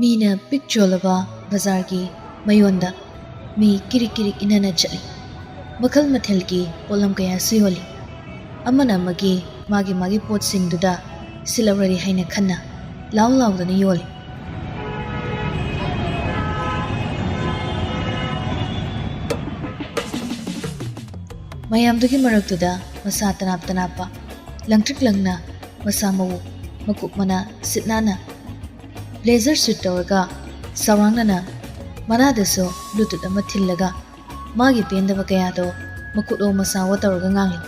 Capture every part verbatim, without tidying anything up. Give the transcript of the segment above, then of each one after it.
ꯃꯤꯅ ꯄꯤꯛ ꯆꯣꯜꯂꯕ ꯕꯖꯥꯔꯒꯤ ꯃꯌꯣꯟꯗ ꯃꯤ ꯀꯤꯔꯤꯛ ꯀꯤꯔꯤꯛ ꯏꯟꯅꯅ ꯆꯠꯂꯤ꯫ ꯃꯈꯜ ꯃꯊꯦꯜꯒꯤ ꯄꯣꯠꯂꯝ ꯀꯌꯥꯁꯨ ꯌꯣꯜꯂꯤ꯫ ꯑꯃꯅ ꯑꯃꯒꯤ ꯃꯥꯒꯤ ꯃꯥꯒꯤ ꯄꯣꯠꯁꯤꯡꯗꯨꯗ ꯁꯤꯠꯂꯛꯂꯔꯤ ꯍꯥꯏꯅ ꯈꯟꯅ ꯂꯥꯎ ꯂꯥꯎꯗꯅ ꯌꯣꯜꯂꯤ꯫ ꯃꯌꯥꯝꯗꯨꯒꯤ ꯃꯔꯛꯇꯨꯗ ꯃꯁꯥ ꯇꯅꯥꯞ ꯇꯅꯥꯞꯄ, ꯂꯪꯇ꯭ꯔꯤꯛ ꯂꯪꯅ ꯃꯁꯥ ꯃꯎ, ꯃꯀꯨꯞ ꯃꯅꯥ ꯁꯤꯠ ꯅꯥꯟꯅ blazer suit ꯇꯧꯔꯒ ꯁꯥꯎꯔꯥꯡꯅꯅ ꯃꯅꯥꯗꯁꯨ Bluetooth ꯑꯃ ꯊꯤꯜꯂꯒ ꯃꯥꯒꯤ ꯄꯦꯟꯗꯕ ꯀꯌꯥꯗꯣ ꯃꯈꯨꯠ ꯑꯣ ꯃꯁꯥ ꯑꯣ ꯇꯧꯔꯒ ꯉꯥꯡꯂꯤ꯫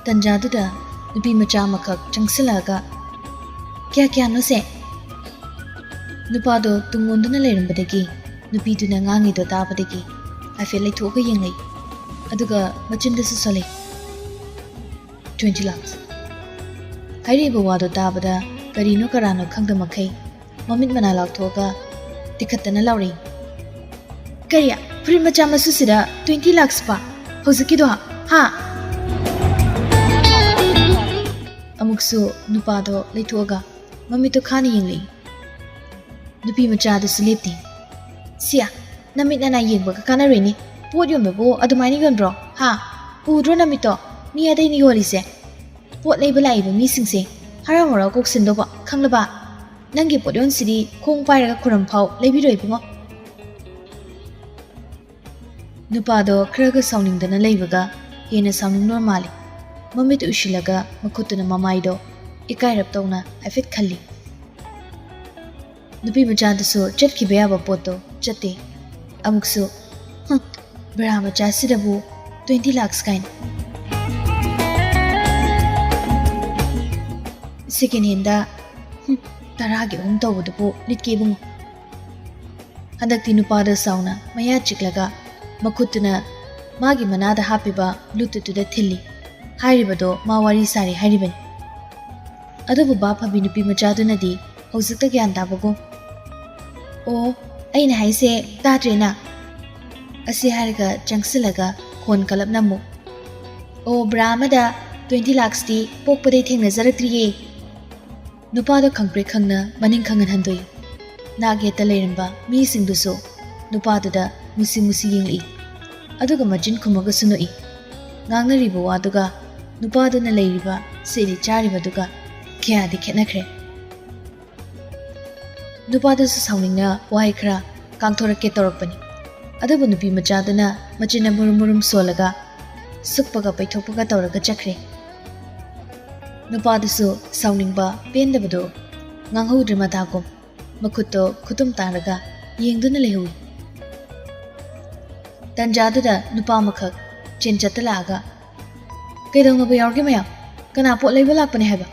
ꯇꯟꯖꯥꯗꯨꯗ ꯅꯨꯄꯤ ꯃꯆꯥ ꯑꯃꯈꯛ ꯆꯪꯁꯤꯜꯂꯛꯑꯒ, "ꯀꯌꯥ ꯀꯌꯥꯅꯣ ꯁꯦ?" ꯅꯨꯄꯥꯗꯣ ꯇꯨꯡ ꯑꯣꯟꯗꯨꯅ ꯂꯩꯔꯝꯕꯗꯒꯤ ꯅꯨꯄꯤꯗꯨꯅ ꯉꯥꯡꯉꯤꯗꯣ ꯇꯥꯕꯗꯒꯤ ꯍꯥꯏꯐꯦꯠ ꯂꯩꯊꯣꯛꯑꯒ ꯌꯦꯡꯂꯛꯏ꯫ ꯑꯗꯨꯒ ꯃꯆꯤꯟꯗꯁꯨ ꯁꯣꯜꯂꯛꯏ, "Twenty lakhs"꯫ ꯍꯥꯏꯔꯤꯕ ꯋꯥꯗꯣ ꯇꯥꯕꯗ ꯀꯔꯤꯅꯣ ꯀꯔꯥꯅꯣ ꯈꯪꯗ ꯃꯈꯩ ꯃꯃꯤꯠ ꯃꯅꯥ ꯂꯥꯎꯊꯣꯛꯑꯒ ꯇꯤꯈꯠꯇꯅ ꯂꯥꯎꯔꯛꯏ, "ꯀꯔꯤ? ꯐꯨꯔꯤꯠ ꯃꯆꯥ ꯃꯁꯨꯁꯤꯗ twenty lakhs ꯄ? ꯍꯧꯖꯤꯛꯀꯤꯗꯣ? ꯍꯥ?" ꯑꯃꯨꯛꯁꯨ ꯅꯨꯄꯥꯗꯣ ꯂꯩꯊꯣꯛꯑꯒ ꯃꯃꯤꯠꯇꯣ ꯈꯥꯅ ꯌꯦꯡꯂꯛꯏ꯫ ꯅꯨꯄꯤ ꯃꯆꯥꯗꯨꯁꯨ ꯂꯦꯞꯇꯦ꯫ "ꯁꯤꯌꯥ, ꯅꯃꯤꯠ ꯅꯅꯥ ꯌꯦꯡꯕꯒ ꯀꯥꯟꯅꯔꯣꯏꯅꯦ꯫ ꯄꯣꯠ ꯌꯣꯟꯕꯕꯨ ꯑꯗꯨꯃꯥꯏꯅ ꯌꯣꯟꯕ꯭ꯔꯣ? ꯍꯥ? ꯎꯗ꯭ꯔꯣ ꯅꯃꯤꯠꯇꯣ? ꯃꯤ ꯑꯇꯩꯅ ꯌꯣꯜꯂꯤꯁꯦ꯫ ꯄꯣꯠ ꯂꯩꯕ ꯂꯥꯛꯏꯕ ꯃꯤꯁꯤꯡꯁꯦ ꯍꯔꯥꯎ ꯍꯔꯥꯎ ꯀꯧꯁꯤꯟꯗꯧꯕ, ꯈꯪꯂꯕ? ꯅꯪꯒꯤ ꯄꯣꯠꯌꯣꯟꯁꯤꯗꯤ ꯈꯣꯡ ꯄꯥꯏꯔꯒ ꯈꯨꯔꯝ ꯐꯥꯎ ꯂꯩꯕꯤꯔꯣꯏ ꯏꯕꯨꯡꯉꯣ"꯫ ꯅꯨꯄꯥꯗꯣ ꯈꯔꯒ ꯁꯥꯎꯅꯤꯡꯗꯅ ꯂꯩꯕꯒ ꯍꯦꯟꯅ ꯁꯥꯎꯅꯤꯡꯂꯣꯔ ꯃꯥꯜꯂꯤ꯫ ꯃꯃꯤꯠ ꯎꯏꯁꯤꯜꯂꯒ ꯃꯈꯨꯠꯇꯨꯅ ꯃꯃꯥꯏꯗꯣ ꯏꯀꯥꯏꯔꯞ ꯇꯧꯅ ꯍꯥꯏꯐꯦꯠ ꯈꯜꯂꯤ꯫ ꯅꯨꯄꯤ ꯃꯆꯥꯗꯨꯁꯨ ꯆꯠꯈꯤꯕ ꯌꯥꯕ ꯄꯣꯠꯇꯣ ꯆꯠꯇꯦ꯫ ꯑꯃꯨꯛꯁꯨ, "ꯍꯨꯝ, ꯕ꯭ꯔꯥ ꯃꯆꯥꯁꯤꯗꯕꯨ twenty lakhs ꯀꯥꯏꯅ꯫ Second handꯗ, ꯍꯨꯝ, ꯇꯔꯥꯒꯤ ꯑꯍꯨꯝ ꯇꯧꯕꯗꯨꯕꯨ ꯂꯤꯠꯀꯦ ꯏꯕꯨꯡꯉꯣ"꯫ ꯍꯟꯗꯛꯇꯤ ꯅꯨꯄꯥꯗꯣ ꯁꯥꯎꯅ ꯃꯌꯥ ꯆꯤꯛꯂꯒ ꯃꯈꯨꯠꯇꯨꯅ ꯃꯥꯒꯤ ꯃꯅꯥꯗ ꯍꯥꯞꯄꯤꯕ Bluetoothꯇꯨꯗ ꯊꯤꯜꯂꯤ꯫ ꯍꯥꯏꯔꯤꯕꯗꯣ ꯃꯥ ꯋꯥꯔꯤ ꯁꯥꯔꯤ ꯍꯥꯏꯔꯤꯕꯅꯤ꯫ ꯑꯗꯨꯕꯨ ꯚꯥꯞ ꯐꯕꯤ ꯅꯨꯄꯤ ꯃꯆꯥꯗꯨꯅꯗꯤ ꯍꯧꯖꯤꯛꯇ ꯒ꯭ꯌꯥꯟ ꯇꯥꯕꯒꯨꯝ, "ꯑꯣ, ꯑꯩꯅ ꯍꯥꯏꯁꯦ ꯇꯥꯗ꯭ꯔꯦ ꯅꯪ?" ꯑꯁꯤ ꯍꯥꯏꯔꯒ ꯆꯪꯁꯤꯜꯂꯒ ꯈꯣꯟ ꯀꯜꯂꯞꯅ ꯑꯃꯨꯛ, "ꯑꯣ, ꯕ꯭ꯔꯥ ꯑꯃꯗ twenty lakhsꯇꯤ ꯄꯣꯛꯄꯗꯩ ꯊꯦꯡꯅꯖꯔꯛꯇ꯭ꯔꯤꯌꯦ"꯫ ꯅꯨꯄꯥꯗꯣ ꯈꯪꯄ꯭ꯔꯦꯛ ꯈꯪꯅ ꯃꯅꯤꯡ ꯈꯪꯍꯟ ꯍꯟꯗꯣꯛꯏ꯫ ꯅꯥꯛ ꯌꯦꯠꯇ ꯂꯩꯔꯝꯕ ꯃꯤꯁꯤꯡꯗꯨꯁꯨ ꯅꯨꯄꯥꯗꯨꯗ ꯃꯨꯁꯤ ꯃꯨꯁꯤ ꯌꯦꯡꯂꯛꯏ꯫ ꯑꯗꯨꯒ ꯃꯆꯤꯟ ꯈꯨꯝꯃꯒꯁꯨ ꯅꯣꯛꯏ꯫ ꯉꯥꯡꯅꯔꯤꯕ ꯋꯥꯗꯨꯒ ꯅꯨꯄꯥꯗꯨꯅ ꯂꯩꯔꯤꯕ ꯁꯦꯠꯂꯤ ꯆꯥꯔꯤꯕꯗꯨꯒ ꯀꯌꯥꯗꯤ ꯈꯦꯠꯅꯈ꯭ꯔꯦ꯫ ꯅꯨꯄꯥꯗꯨꯁꯨ ꯁꯥꯎꯅꯤꯡꯅ ꯋꯥꯍꯩ ꯈꯔ ꯀꯥꯡꯊꯣꯔꯛꯀꯦ ꯇꯧꯔꯛꯄꯅꯤ꯫ ꯑꯗꯨꯕꯨ ꯅꯨꯄꯤ ꯃꯆꯥꯗꯨꯅ ꯃꯆꯤꯟꯅ ꯃꯨꯔꯨꯝ ꯃꯨꯔꯨꯝ ꯁꯣꯜꯂꯒ ꯁꯨꯛꯄꯒ ꯄꯩꯊꯣꯛꯄꯒ ꯇꯧꯔꯒ ꯆꯠꯈ꯭ꯔꯦ꯫ ꯅꯨꯄꯥꯗꯨꯁꯨ ꯁꯥꯎꯅꯤꯡꯕ ꯄꯦꯟꯗꯕꯗꯨ ꯉꯥꯡꯍꯧꯗ꯭ꯔꯦ ꯃꯇꯥꯒꯨꯝ ꯃꯈꯨꯠꯇꯣ ꯈꯨꯇꯨꯝ ꯇꯥꯔꯒ ꯌꯦꯡꯗꯨꯅ ꯂꯩꯍꯧꯏ꯫ ꯇꯟꯖꯥꯗꯨꯗ ꯅꯨꯄꯥ ꯑꯃꯈꯛ ꯆꯦꯟꯆꯠꯇ ꯂꯥꯛꯑꯒ, "ꯀꯩꯗꯧꯅꯕ ꯌꯥꯎꯔꯒꯦ ꯃꯌꯥꯝ? ꯀꯅꯥ ꯄꯣꯠ ꯂꯩꯕ ꯂꯥꯛꯄꯅꯦ ꯍꯥꯏꯕ?"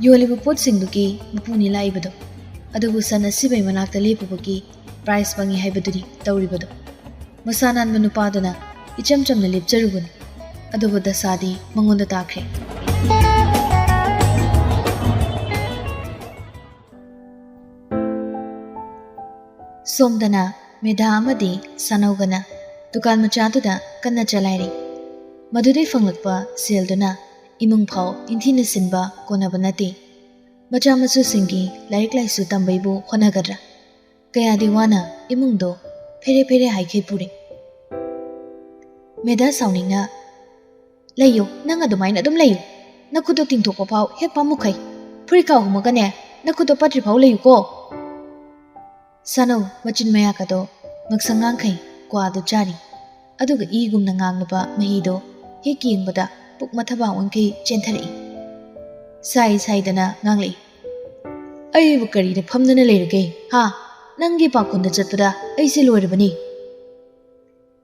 ꯌꯣꯜꯂꯤꯕ ꯄꯣꯠꯁꯤꯡꯗꯨꯒꯤ ꯃꯄꯨꯅꯤ ꯂꯥꯛꯏꯕꯗꯣ꯫ ꯑꯗꯨꯕꯨ ꯁꯟ ꯑꯁꯤꯕꯩ ꯃꯅꯥꯛꯇ ꯂꯦꯞꯄꯨꯕꯒꯤ ꯄ꯭ꯔꯥꯏꯖ ꯐꯪꯉꯤ ꯍꯥꯏꯕꯗꯨꯅꯤ ꯇꯧꯔꯤꯕꯗꯣ꯫ ꯃꯁꯥ ꯅꯥꯟꯕ ꯅꯨꯄꯥꯗꯨꯅ ꯏꯆꯝ ꯆꯝꯅ ꯂꯦꯞꯆꯔꯨꯕꯅꯤ꯫ ꯑꯗꯨꯕꯨ ꯗꯁꯥꯗꯤ ꯃꯉꯣꯟꯗ ꯇꯥꯈ꯭ꯔꯦ꯫ ꯁꯣꯝꯗꯅ ꯃꯦꯙꯥ ꯑꯃꯗꯤ ꯁꯥꯅꯧꯒꯅ ꯗꯨꯀꯥꯟ ꯃꯆꯥꯗꯨꯗ ꯀꯟꯅ ꯆꯂꯥꯏꯔꯤ꯫ ꯃꯗꯨꯗꯩ ꯐꯪꯂꯛꯄ ꯁꯦꯜꯗꯨꯅ ꯏꯃꯨꯡ ꯐꯥꯎ ꯏꯟꯊꯤꯅ ꯁꯤꯟꯕ ꯀꯣꯟꯅꯕ ꯅꯠꯇꯦ꯫ ꯃꯆꯥ ꯃꯁꯨꯁꯤꯡꯒꯤ ꯂꯥꯏꯔꯤꯛ ꯂꯥꯏꯁꯨ ꯇꯝꯕꯩꯕꯨ ꯍꯣꯠꯅꯒꯗ꯭ꯔꯥ? ꯀꯌꯥꯗꯤ ꯋꯥꯅ ꯏꯃꯨꯡꯗꯣ ꯐꯦꯔꯦ ꯐꯦꯔꯦ ꯍꯥꯏꯈꯩ ꯄꯨꯔꯦ꯫ ꯃꯦꯙꯥ ꯁꯥꯎꯅꯤꯡꯅ, "ꯂꯩꯌꯨ, ꯅꯪ ꯑꯗꯨꯃꯥꯏꯅ ꯑꯗꯨꯝ ꯂꯩꯌꯨ꯫ ꯅꯈꯨꯠꯇꯣ ꯇꯤꯡꯊꯣꯛꯄ ꯐꯥꯎ ꯍꯦꯛ ꯄꯥꯝꯃꯨꯈꯩ꯫ ꯐꯨꯔꯤꯠ ꯈꯥꯎ ꯍꯨꯝꯃꯒꯅꯦ, ꯅꯈꯨꯠꯇꯣ ꯄꯠꯇ꯭ꯔꯤ ꯐꯥꯎ ꯂꯩꯌꯨꯀꯣ꯫" ꯁꯥꯅꯧ ꯃꯆꯤꯟ ꯃꯌꯥꯀꯗꯣ ꯉꯛꯁꯪ ꯉꯥꯡꯈꯩ ꯀ꯭ꯋꯥꯗꯨ ꯆꯥꯔꯤ꯫ ꯑꯗꯨꯒ ꯏꯒꯨꯝꯅ ꯉꯥꯡꯂꯕ ꯃꯍꯤꯗꯣ ꯍꯦꯛ ꯌꯦꯡꯕꯗ ꯄꯨꯛ ꯃꯊꯕꯥꯛ ꯑꯣꯟꯈꯩ ꯆꯦꯟꯊꯔꯛꯏ꯫ ꯁꯥꯏ ꯁꯥꯏꯗꯅ ꯉꯥꯡꯂꯛꯏ, "ꯑꯩꯕꯨ ꯀꯔꯤꯗ ꯐꯝꯗꯅ ꯂꯩꯔꯒꯦ, ꯍꯥ? ꯅꯪꯒꯤ ꯄꯥꯈꯣꯟꯗ ꯆꯠꯄꯗ ꯑꯩꯁꯦ ꯂꯣꯏꯔꯕꯅꯤ꯫"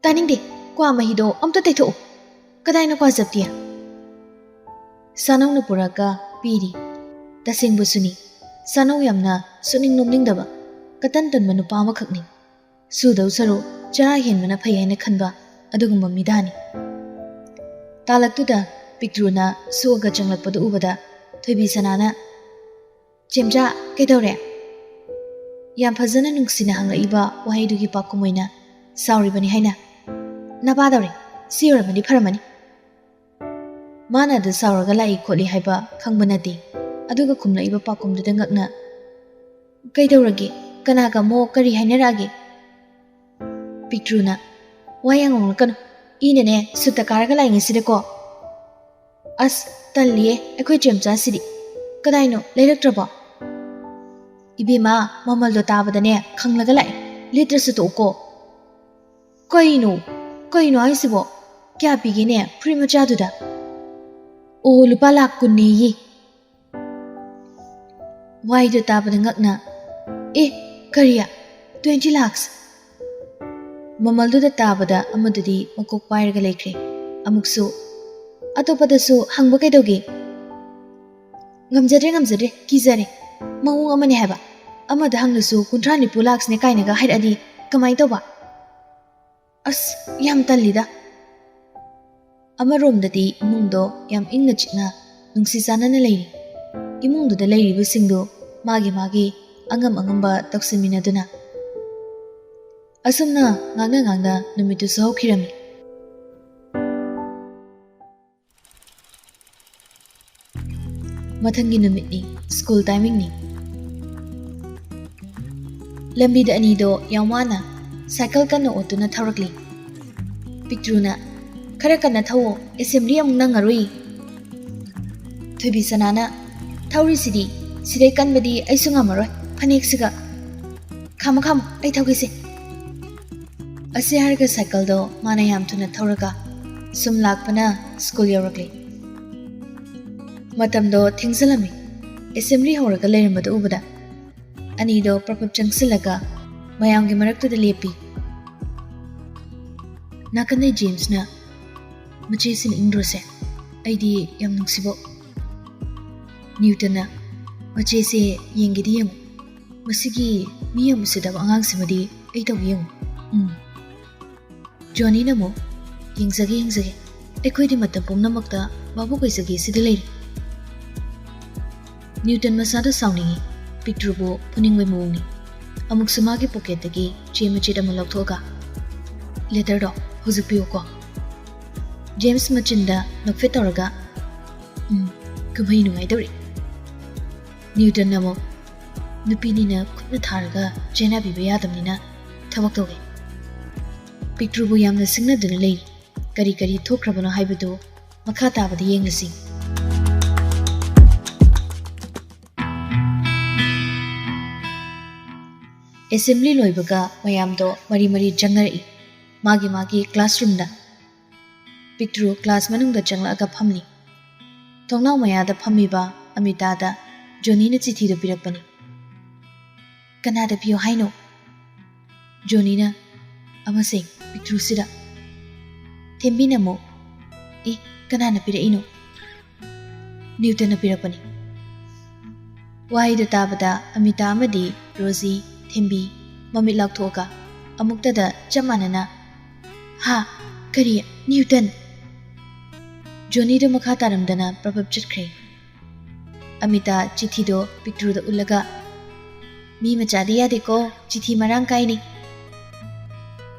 "ꯇꯥꯅꯤꯡꯗꯦ, ꯀ꯭ꯋꯥ ꯃꯍꯤꯗꯣ ꯑꯝꯇ ꯇꯩꯊꯣꯛꯎ꯫ ꯀꯗꯥꯏꯅ ꯀ꯭ꯋꯥ ꯆꯞꯇꯤ?" ꯁꯥꯅꯧꯅ ꯄꯨꯔꯛꯑꯒ ꯄꯤꯔꯤ꯫ ꯇꯁꯦꯡꯕꯁꯨꯅꯤ, ꯁꯥꯅꯧ ꯌꯥꯝꯅ ꯁꯨꯅꯤꯡ ꯅꯣꯝꯅꯤꯡꯗꯕ, ꯀꯇꯟ ꯇꯟꯕ ꯅꯨꯄꯥ ꯑꯃꯈꯛꯅꯤ꯫ ꯁꯨꯗꯧ ꯁꯔꯨꯛ ꯆꯔꯥ ꯍꯦꯟꯕꯅ ꯐꯩ ꯍꯥꯏꯅ ꯈꯟꯕ ꯑꯗꯨꯒꯨꯝꯕ ꯃꯤꯗꯥꯅꯤ꯫ ꯇꯥꯂꯛꯇꯨꯗ ꯄꯤꯛꯇ꯭ꯔꯨꯅ ꯁꯣꯛꯑꯒ ꯆꯪꯂꯛꯄꯗꯨ ꯎꯕꯗ ꯊꯣꯏꯕꯤ ꯁꯅꯥꯅ, "ꯆꯦꯝꯆꯥ, ꯀꯩꯗꯧꯔꯦ?" ꯌꯥꯝ ꯐꯖꯅ ꯅꯨꯡꯁꯤꯅ ꯍꯪꯂꯛꯏꯕ ꯋꯥꯍꯩꯗꯨꯒꯤ ꯄꯥꯎꯈꯨꯝ ꯑꯣꯏꯅ, "ꯁꯥꯎꯔꯤꯕꯅꯤ ꯍꯥꯏꯅ꯫ ꯅꯄꯥꯗꯧꯔꯦ, ꯁꯤ ꯑꯣꯏꯔꯝꯃꯗꯤ ꯐꯔꯝꯃꯅꯤ꯫" ꯃꯥꯅ ꯑꯗꯨ ꯁꯥꯎꯔꯒ ꯂꯥꯛꯏ ꯈꯣꯠꯂꯤ ꯍꯥꯏꯕ ꯈꯪꯕ ꯅꯠꯇꯦ꯫ ꯑꯗꯨꯒ ꯈꯨꯝꯂꯛꯏꯕ ꯄꯥꯎꯈꯨꯝꯗꯨꯗ ꯉꯛꯅ, "ꯀꯩꯗꯧꯔꯒꯦ? ꯀꯅꯥꯒ ꯑꯃꯨꯛ ꯀꯔꯤ ꯍꯥꯏꯅꯔꯛꯑꯒꯦ?" ꯄꯤꯛꯇ꯭ꯔꯨꯅ, "ꯋꯥ ꯌꯥꯝ ꯉꯥꯡꯂꯛꯀꯅꯨ꯫ ꯏꯅꯅꯦ ꯁꯨꯠꯇ ꯀꯥꯔꯒ ꯂꯥꯛꯏ ꯉꯁꯤꯗꯀꯣ꯫ ꯑꯁ, ꯇꯜꯂꯤꯌꯦ ꯑꯩꯈꯣꯏ ꯆꯦꯝꯆꯥꯁꯤꯗꯤ꯫ ꯀꯗꯥꯏꯅꯣ, ꯂꯩꯔꯛꯇ꯭ꯔꯕꯣ?" "ꯏꯕꯦꯝꯃ, ꯃꯃꯜꯗꯣ ꯇꯥꯕꯗꯅꯦ ꯈꯪꯂꯒ ꯂꯥꯛꯑꯦ꯫ ꯂꯤꯠꯇ꯭ꯔꯁꯨ ꯇꯣꯛꯎꯀꯣ꯫" "ꯀꯩꯅꯣ? ꯀꯩꯅꯣ ꯍꯥꯏꯁꯤꯕꯣ? ꯀꯌꯥ ꯄꯤꯒꯦꯅꯦ ꯐꯨꯔꯤꯠ ꯃꯆꯥꯗꯨꯗ?" "ꯑꯣ, ꯂꯨꯄꯥ ꯂꯥꯛ ꯀꯨꯟꯅꯦꯌꯦ꯫" ꯋꯥꯍꯩꯗꯨ ꯇꯥꯕꯗ ꯉꯛꯅ, "ꯑꯦ, ꯀꯔꯤ? Twenty lakhs?" ꯃꯃꯜꯗꯨꯗ ꯇꯥꯕꯗ ꯑꯃꯗꯨꯗꯤ ꯃꯀꯣꯛ ꯄꯥꯏꯔꯒ ꯂꯩꯈ꯭ꯔꯦ꯫ ꯑꯃꯨꯛꯁꯨ, "ꯑꯇꯣꯞꯄꯗꯁꯨ ꯍꯪꯕ ꯀꯩꯗꯧꯒꯦ?" "ꯉꯝꯖꯗ꯭ꯔꯦ, ꯉꯝꯖꯗ꯭ꯔꯦ, ꯀꯤꯖꯔꯦ꯫ ꯃꯑꯣꯡ ꯑꯃꯅꯦ ꯍꯥꯏꯕ꯫ ꯑꯃꯗ ꯍꯪꯂꯁꯨ ꯀꯨꯟꯊ꯭ꯔꯥ ꯅꯤꯐꯨ ꯂꯥꯛꯁꯅꯦ ꯀꯥꯏꯅꯒ ꯍꯥꯏꯔꯛꯑꯗꯤ ꯀꯃꯥꯏꯅ ꯇꯧꯕ? ꯑꯁ, ꯌꯥꯝ ꯇꯜꯂꯤꯗ꯫" ꯑꯃꯔꯣꯝꯗꯗꯤ ꯏꯃꯨꯡꯗꯣ ꯌꯥꯝ ꯏꯪꯅ ꯆꯤꯛꯅ, ꯅꯨꯡꯁꯤ ꯆꯥꯟꯅꯅ ꯂꯩꯔꯤ꯫ ꯏꯃꯨꯡꯗꯨꯗ ꯂꯩꯔꯤꯕꯁꯤꯡꯗꯨ ꯃꯥꯒꯤ ꯃꯥꯒꯤ ꯑꯉꯝ ꯑꯉꯝꯕ ꯇꯧꯁꯤꯟꯃꯤꯟꯅꯗꯨꯅ꯫ ꯑꯁꯨꯝꯅ ꯉꯥꯡꯅ ꯉꯥꯡꯅ ꯅꯨꯃꯤꯠꯇꯨꯁꯨ ꯍꯧꯈꯤꯔꯝꯃꯤ꯫ ꯃꯊꯪꯒꯤ ꯅꯨꯃꯤꯠꯅꯤ, ꯁ꯭ꯀꯨꯜ ꯇꯥꯏꯃꯤꯡꯅꯤ꯫ ꯂꯝꯕꯤꯗ ꯑꯅꯤꯗꯣ ꯌꯥꯝ ꯋꯥꯅ ꯁꯥꯏꯀꯜ ꯀꯟꯅ ꯑꯣꯠꯇꯨꯅ ꯊꯧꯔꯛꯂꯤ꯫ ꯄꯤꯛꯇ꯭ꯔꯨꯅ, "ꯈꯔ ꯀꯟꯅ ꯊꯧꯋꯣ, ꯑꯦꯁꯦꯝꯕ꯭ꯂꯤ ꯑꯃꯨꯛ ꯅꯪꯉꯔꯣꯏ꯫" ꯊꯣꯏꯕꯤꯁꯅꯥꯅ, "ꯊꯧꯔꯤꯁꯤꯗꯤ, ꯁꯤꯗꯩ ꯀꯟꯕꯗꯤ ꯑꯩꯁꯨ ꯉꯝꯃꯔꯣꯏ, ꯐꯅꯦꯛꯁꯤꯒ꯫ ꯈꯥꯝꯃꯣ, ꯈꯥꯝꯃꯣ, ꯑꯩ ꯊꯧꯒꯦꯁꯦ꯫" ꯑꯁꯤ ꯍꯥꯏꯔꯒ ꯁꯥꯏꯀꯜꯗꯣ ꯃꯥꯅ ꯌꯥꯝ ꯊꯨꯅ ꯊꯧꯔꯒ ꯁꯨꯝ ꯂꯥꯛꯄꯅ ꯁ꯭ꯀꯨꯜ ꯌꯧꯔꯛꯂꯦ꯫ ꯃꯇꯝꯗꯣ ꯊꯦꯡꯖꯤꯜꯂꯝꯃꯤ꯫ ꯑꯦꯁꯦꯝꯕ꯭ꯂꯤ ꯍꯧꯔꯒ ꯂꯩꯔꯝꯕꯗꯨ ꯎꯕꯗ ꯑꯅꯤꯗꯣ ꯄ꯭ꯔꯞ ꯄ꯭ꯔꯞ ꯆꯪꯁꯤꯜꯂꯒ ꯃꯌꯥꯝꯒꯤ ꯃꯔꯛꯇꯨꯗ ꯂꯦꯞꯄꯤ꯫ ꯅꯥꯀꯟꯗꯩ ꯖꯦꯝꯁꯅ, "ꯃꯆꯦꯁꯤꯅ ꯏꯪꯗ꯭ꯔꯣꯁꯦ? ꯑꯩꯗꯤ ꯌꯥꯝ ꯅꯨꯡꯁꯤꯕꯣ꯫" ꯅ꯭ꯌꯨꯇꯟꯅ, "ꯃꯆꯦꯁꯦ ꯌꯦꯡꯒꯦꯗꯤ ꯌꯦꯡꯉꯨ꯫ ꯃꯁꯤꯒꯤ ꯃꯤ ꯌꯥꯝ ꯎꯁꯤꯠꯇꯕ ꯑꯉꯥꯡꯁꯤꯃꯗꯤ ꯑꯩ ꯇꯧꯒꯦ ꯌꯦꯡꯉꯨ꯫" ꯎꯝ꯫ ꯖꯣꯅꯤꯅ ꯑꯃꯨꯛ, "ꯌꯦꯡꯖꯒꯦ, ꯌꯦꯡꯖꯒꯦ꯫ ꯑꯩꯈꯣꯏꯗꯤ ꯃꯇꯝ ꯄꯨꯝꯅꯃꯛꯇ ꯚꯥꯕꯨꯛ ꯑꯣꯏꯖꯒꯦ ꯁꯤꯗ ꯂꯩꯔꯦ꯫" ꯅ꯭ꯌꯨꯇꯟ ꯃꯁꯥꯗ ꯁꯥꯎꯅꯤꯡꯏ꯫ ꯄꯤꯛꯇ꯭ꯔꯨꯕꯨ ꯐꯨꯅꯤꯡꯕꯩ ꯃꯑꯣꯡꯅꯤ꯫ ꯑꯃꯨꯛꯁꯨ ꯃꯥꯒꯤ ꯄꯣꯀꯦꯠꯇꯒꯤ ꯆꯦ ꯃꯆꯦꯠ ꯑꯃ ꯂꯧꯊꯣꯛꯑꯒ, "ꯂꯦꯇꯔꯗꯣ ꯍꯧꯖꯤꯛ ꯄꯤꯌꯨꯀꯣ꯫" ꯖꯦꯝꯁ ꯃꯆꯤꯟꯗ ꯅꯣꯛꯐꯦꯠ ꯇꯧꯔꯒ, "ꯎꯝ, ꯀꯨꯝꯍꯩ ꯅꯨꯡꯉꯥꯏꯗꯧꯔꯤ꯫ ꯅ꯭ꯌꯨꯇꯟ ꯑꯃꯨꯛ ꯅꯨꯄꯤꯅꯤꯅ ꯈꯨꯠꯅ ꯊꯥꯔꯒ ꯆꯦꯟꯅꯕꯤꯕ ꯌꯥꯗꯕꯅꯤꯅ ꯊꯕꯛ ꯇꯧꯒꯦ꯫ ꯄꯤꯛꯇ꯭ꯔꯨꯕꯨ ꯌꯥꯝꯅ ꯁꯤꯡꯅꯗꯨꯅ ꯂꯩ꯫ ꯀꯔꯤ ꯀꯔꯤ ꯊꯣꯛꯈ꯭ꯔꯕꯅꯣ ꯍꯥꯏꯕꯗꯨ ꯃꯈꯥ ꯇꯥꯕꯗ ꯌꯦꯡꯂꯁꯤ꯫" ꯑꯦꯁꯦꯝꯕ꯭ꯂꯤ ꯂꯣꯏꯕꯒ ꯃꯌꯥꯝꯗꯣ ꯃꯔꯤ ꯃꯔꯤ ꯆꯪꯅꯔꯛꯏ, ꯃꯥꯒꯤ ꯃꯥꯒꯤ ꯀ꯭ꯂꯥꯁꯔꯨꯝꯗ꯫ ꯄꯤꯛꯇ꯭ꯔꯨ ꯀ꯭ꯂꯥꯁ ꯃꯅꯨꯡꯗ ꯆꯪꯂꯛꯑꯒ ꯐꯝꯂꯤ꯫ ꯊꯣꯡꯅꯥꯎ ꯃꯌꯥꯗ ꯐꯝꯃꯤꯕ ꯑꯃꯤꯇꯥꯗ ꯖꯣꯅꯤꯅ ꯆꯤꯊꯤꯗꯨ ꯄꯤꯔꯛꯄꯅꯤ꯫ "ꯀꯅꯥꯗ ꯄꯤꯌꯣ ꯍꯥꯏꯅꯣ?" ꯖꯣꯅꯤꯅ ꯑꯃꯁꯦ ꯄꯤꯛꯇ꯭ꯔꯨꯁꯤꯗ꯫ ꯊꯦꯝꯕꯤꯅ ꯑꯃꯨꯛ, "ꯑꯦ, ꯀꯅꯥꯅ ꯄꯤꯔꯛꯏꯅꯣ?" "ꯅ꯭ꯌꯨꯇꯟꯅ ꯄꯤꯔꯛꯄꯅꯤ꯫" ꯋꯥꯍꯩꯗꯨ ꯇꯥꯕꯗ ꯑꯃꯤꯇꯥ ꯑꯃꯗꯤ ꯔꯣꯖꯤ, ꯊꯦꯝꯕꯤ ꯃꯃꯤꯠ ꯂꯥꯎꯊꯣꯛꯑꯒ ꯑꯃꯨꯛꯇꯗ ꯆꯞ ꯃꯥꯟꯅꯅ, "ꯍꯥ? ꯀꯔꯤ? ꯅ꯭ꯌꯨꯇꯟ?" ꯖꯣꯅꯤꯗꯨ ꯃꯈꯥ ꯇꯥꯔꯝꯗꯅ ꯄ꯭ꯔꯞ ꯄ꯭ꯔꯞ ꯆꯠꯈ꯭ꯔꯦ꯫ ꯑꯃꯤꯇꯥ ꯆꯤꯊꯤꯗꯣ ꯄꯤꯛꯇ꯭ꯔꯨꯗ ꯎꯠꯂꯒ, "ꯃꯤ ꯃꯆꯥꯗꯤ ꯌꯥꯗꯦꯀꯣ, ꯆꯤꯊꯤ ꯃꯔꯥꯡ ꯀꯥꯏꯅꯤ꯫"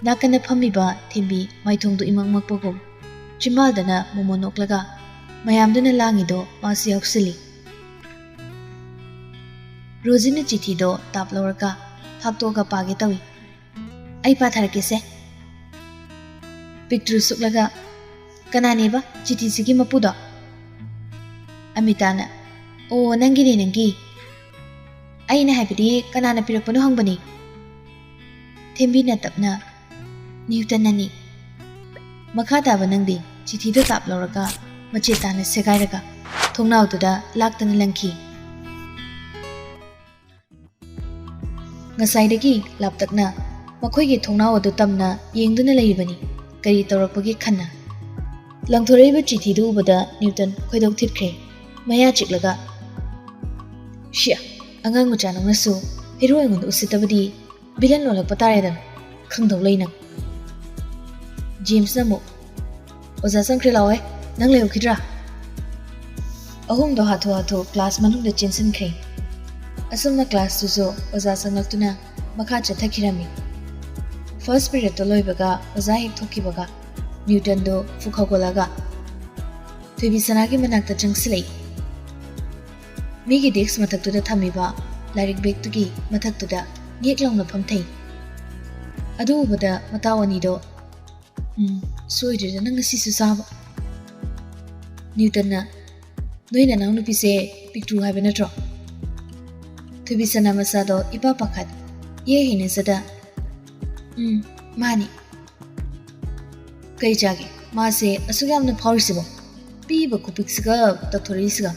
ꯅꯥꯀꯟꯗ ꯐꯝꯃꯤꯕ ꯊꯦꯝꯕꯤ ꯃꯥꯏꯊꯣꯡꯗꯨ ꯏꯃꯛ ꯃꯛꯄꯒꯨꯝ ꯆꯤꯝꯕꯥꯜꯗꯅ ꯃꯣꯃꯣꯟ ꯅꯣꯛꯂꯒ ꯃꯌꯥꯝꯗꯨꯅ ꯂꯥꯡꯉꯤꯗꯣ ꯃꯥꯁꯨ ꯌꯥꯎꯁꯤꯜꯂꯤ꯫ ꯔꯣꯖꯤꯅ ꯆꯤꯊꯤꯗꯣ ꯇꯥꯞ ꯂꯧꯔꯒ ꯐꯥꯛꯇꯣꯛꯑꯒ ꯄꯥꯒꯦ ꯇꯧꯏ꯫ "ꯑꯩ ꯄꯥꯊꯔꯛꯀꯦꯁꯦ꯫" ꯄꯤꯛꯇ꯭ꯔꯨ ꯁꯨꯛꯂꯒ, "ꯀꯅꯥꯅꯦꯕ ꯆꯤꯊꯤꯁꯤꯒꯤ ꯃꯄꯨꯗꯣ?" ꯑꯃꯤꯇꯥꯅ, "ꯑꯣ, ꯅꯪꯒꯤꯅꯦ, ꯅꯪꯒꯤ꯫ ꯑꯩꯅ ꯍꯥꯏꯕꯗꯤ ꯀꯅꯥꯅ ꯄꯤꯔꯛꯄꯅꯣ ꯍꯪꯕꯅꯤ꯫" ꯊꯦꯝꯕꯤꯅ ꯇꯞꯅ, "ꯅ꯭ꯌꯨꯇꯟꯅꯅꯤ꯫" ꯃꯈꯥ ꯇꯥꯕ ꯅꯪꯗꯤ꯫ ꯆꯤꯊꯤꯗꯨ ꯇꯥꯞ ꯂꯧꯔꯒ ꯃꯆꯦꯠ ꯇꯥꯅ ꯁꯦꯒꯥꯏꯔꯒ ꯊꯣꯡꯅꯥꯎꯗꯨꯗ ꯂꯥꯛꯇꯅ ꯂꯪꯈꯤ꯫ ꯉꯁꯥꯏꯗꯒꯤ ꯂꯥꯞꯇꯛꯅ ꯃꯈꯣꯏꯒꯤ ꯊꯣꯡꯅꯥꯎ ꯑꯗꯨ ꯇꯝꯅ ꯌꯦꯡꯗꯨꯅ ꯂꯩꯔꯤꯕꯅꯤ, ꯀꯔꯤ ꯇꯧꯔꯛꯄꯒꯦ ꯈꯟꯅ꯫ ꯂꯪꯊꯣꯔꯛꯏꯕ ꯆꯤꯊꯤꯗꯨ ꯎꯕꯗ ꯅ꯭ꯌꯨꯇꯟ ꯈꯣꯏꯗꯧ ꯊꯤꯠꯈ꯭ꯔꯦ꯫ ꯃꯌꯥ ꯆꯤꯛꯂꯒ, "ꯁꯤꯌꯥ, ꯑꯉꯥꯡ ꯃꯆꯥ ꯅꯪꯅꯁꯨ ꯍꯦꯔꯣ ꯑꯩꯉꯣꯟꯗ ꯎꯁꯤꯠꯇꯕꯗꯤ꯫ ꯚꯤꯂꯟ ꯑꯣꯜꯂꯛꯄ ꯇꯥꯔꯦꯗꯅ, ꯈꯪꯗꯧ ꯂꯩ ꯅꯪ꯫" ꯖꯦꯝꯁꯅ ꯑꯃꯨꯛ, "ꯑꯣꯖꯥ ꯆꯪꯈ꯭ꯔꯦ, ꯂꯥꯛꯑꯣꯍꯦ, ꯅꯪ ꯂꯩꯍꯧꯈꯤꯗ꯭ꯔꯥ?" ꯑꯍꯨꯝꯗꯣ ꯍꯥꯊꯨ ꯍꯥꯊꯨ ꯀ꯭ꯂꯥꯁ ꯃꯅꯨꯡꯗ ꯆꯦꯟꯁꯤꯟꯈ꯭ꯔꯦ꯫ ꯑꯁꯨꯝꯅ ꯀ꯭ꯂꯥꯁꯇꯨꯁꯨ ꯑꯣꯖꯥ ꯆꯪꯂꯛꯇꯨꯅ ꯃꯈꯥ ꯆꯠꯊꯈꯤꯔꯝꯃꯤ꯫ ꯐꯥꯔꯁ ꯄꯤꯔꯤꯌꯗꯇꯣ ꯂꯣꯏꯕꯒ ꯑꯣꯖꯥ ꯍꯦꯛ ꯊꯣꯛꯈꯤꯕꯒ ꯅ꯭ꯌꯨꯇꯟꯗꯣ ꯐꯨꯛ ꯍꯧꯒꯠꯂꯒ ꯊꯣꯏꯕꯤꯁꯅꯥꯒꯤ ꯃꯅꯥꯛꯇ ꯆꯪꯁꯤꯜꯂꯛꯏ꯫ ꯃꯤꯒꯤ ꯗꯦꯛꯁ ꯃꯊꯛꯇꯨꯗ ꯊꯝꯃꯤꯕ ꯂꯥꯏꯔꯤꯛ ꯕꯦꯒꯇꯨꯒꯤ ꯃꯊꯛꯇꯨꯗ ꯅꯦꯛ ꯂꯥꯎꯅ ꯐꯝꯊꯩ꯫ ꯑꯗꯨ ꯎꯕꯗ ꯃꯇꯥꯎ ꯑꯅꯤꯗꯣ, "ꯎꯝ, ꯁꯣꯏꯗ꯭ꯔꯦꯗ ꯅꯪ ꯉꯁꯤꯁꯨ ꯆꯥꯕ꯫" ꯅ꯭ꯌꯨꯇꯟꯅ, "ꯅꯣꯏ ꯅꯅꯥꯎꯅꯨꯄꯤꯁꯦ ꯄꯤꯛꯇ꯭ꯔꯨ ꯍꯥꯏꯕ ꯅꯠꯇ꯭ꯔꯣ?" ꯊꯣꯏꯕꯤꯁꯅꯥ ꯃꯆꯥꯗꯣ ꯏꯄꯥ ꯄꯥꯈꯠ, ꯏꯍꯩ ꯍꯩꯅꯖꯗ, "ꯎꯝ, ꯃꯥꯅꯤ꯫" "ꯀꯩ ꯆꯥꯒꯦ? ꯃꯥꯁꯦ ꯑꯁꯨꯛ ꯌꯥꯝꯅ ꯐꯥꯎꯔꯤꯁꯤꯕꯣ? ꯄꯤꯕ ꯈꯨꯄꯤꯛꯁꯤꯒ ꯇꯧꯊꯣꯔꯛꯏꯁꯤꯒ꯫"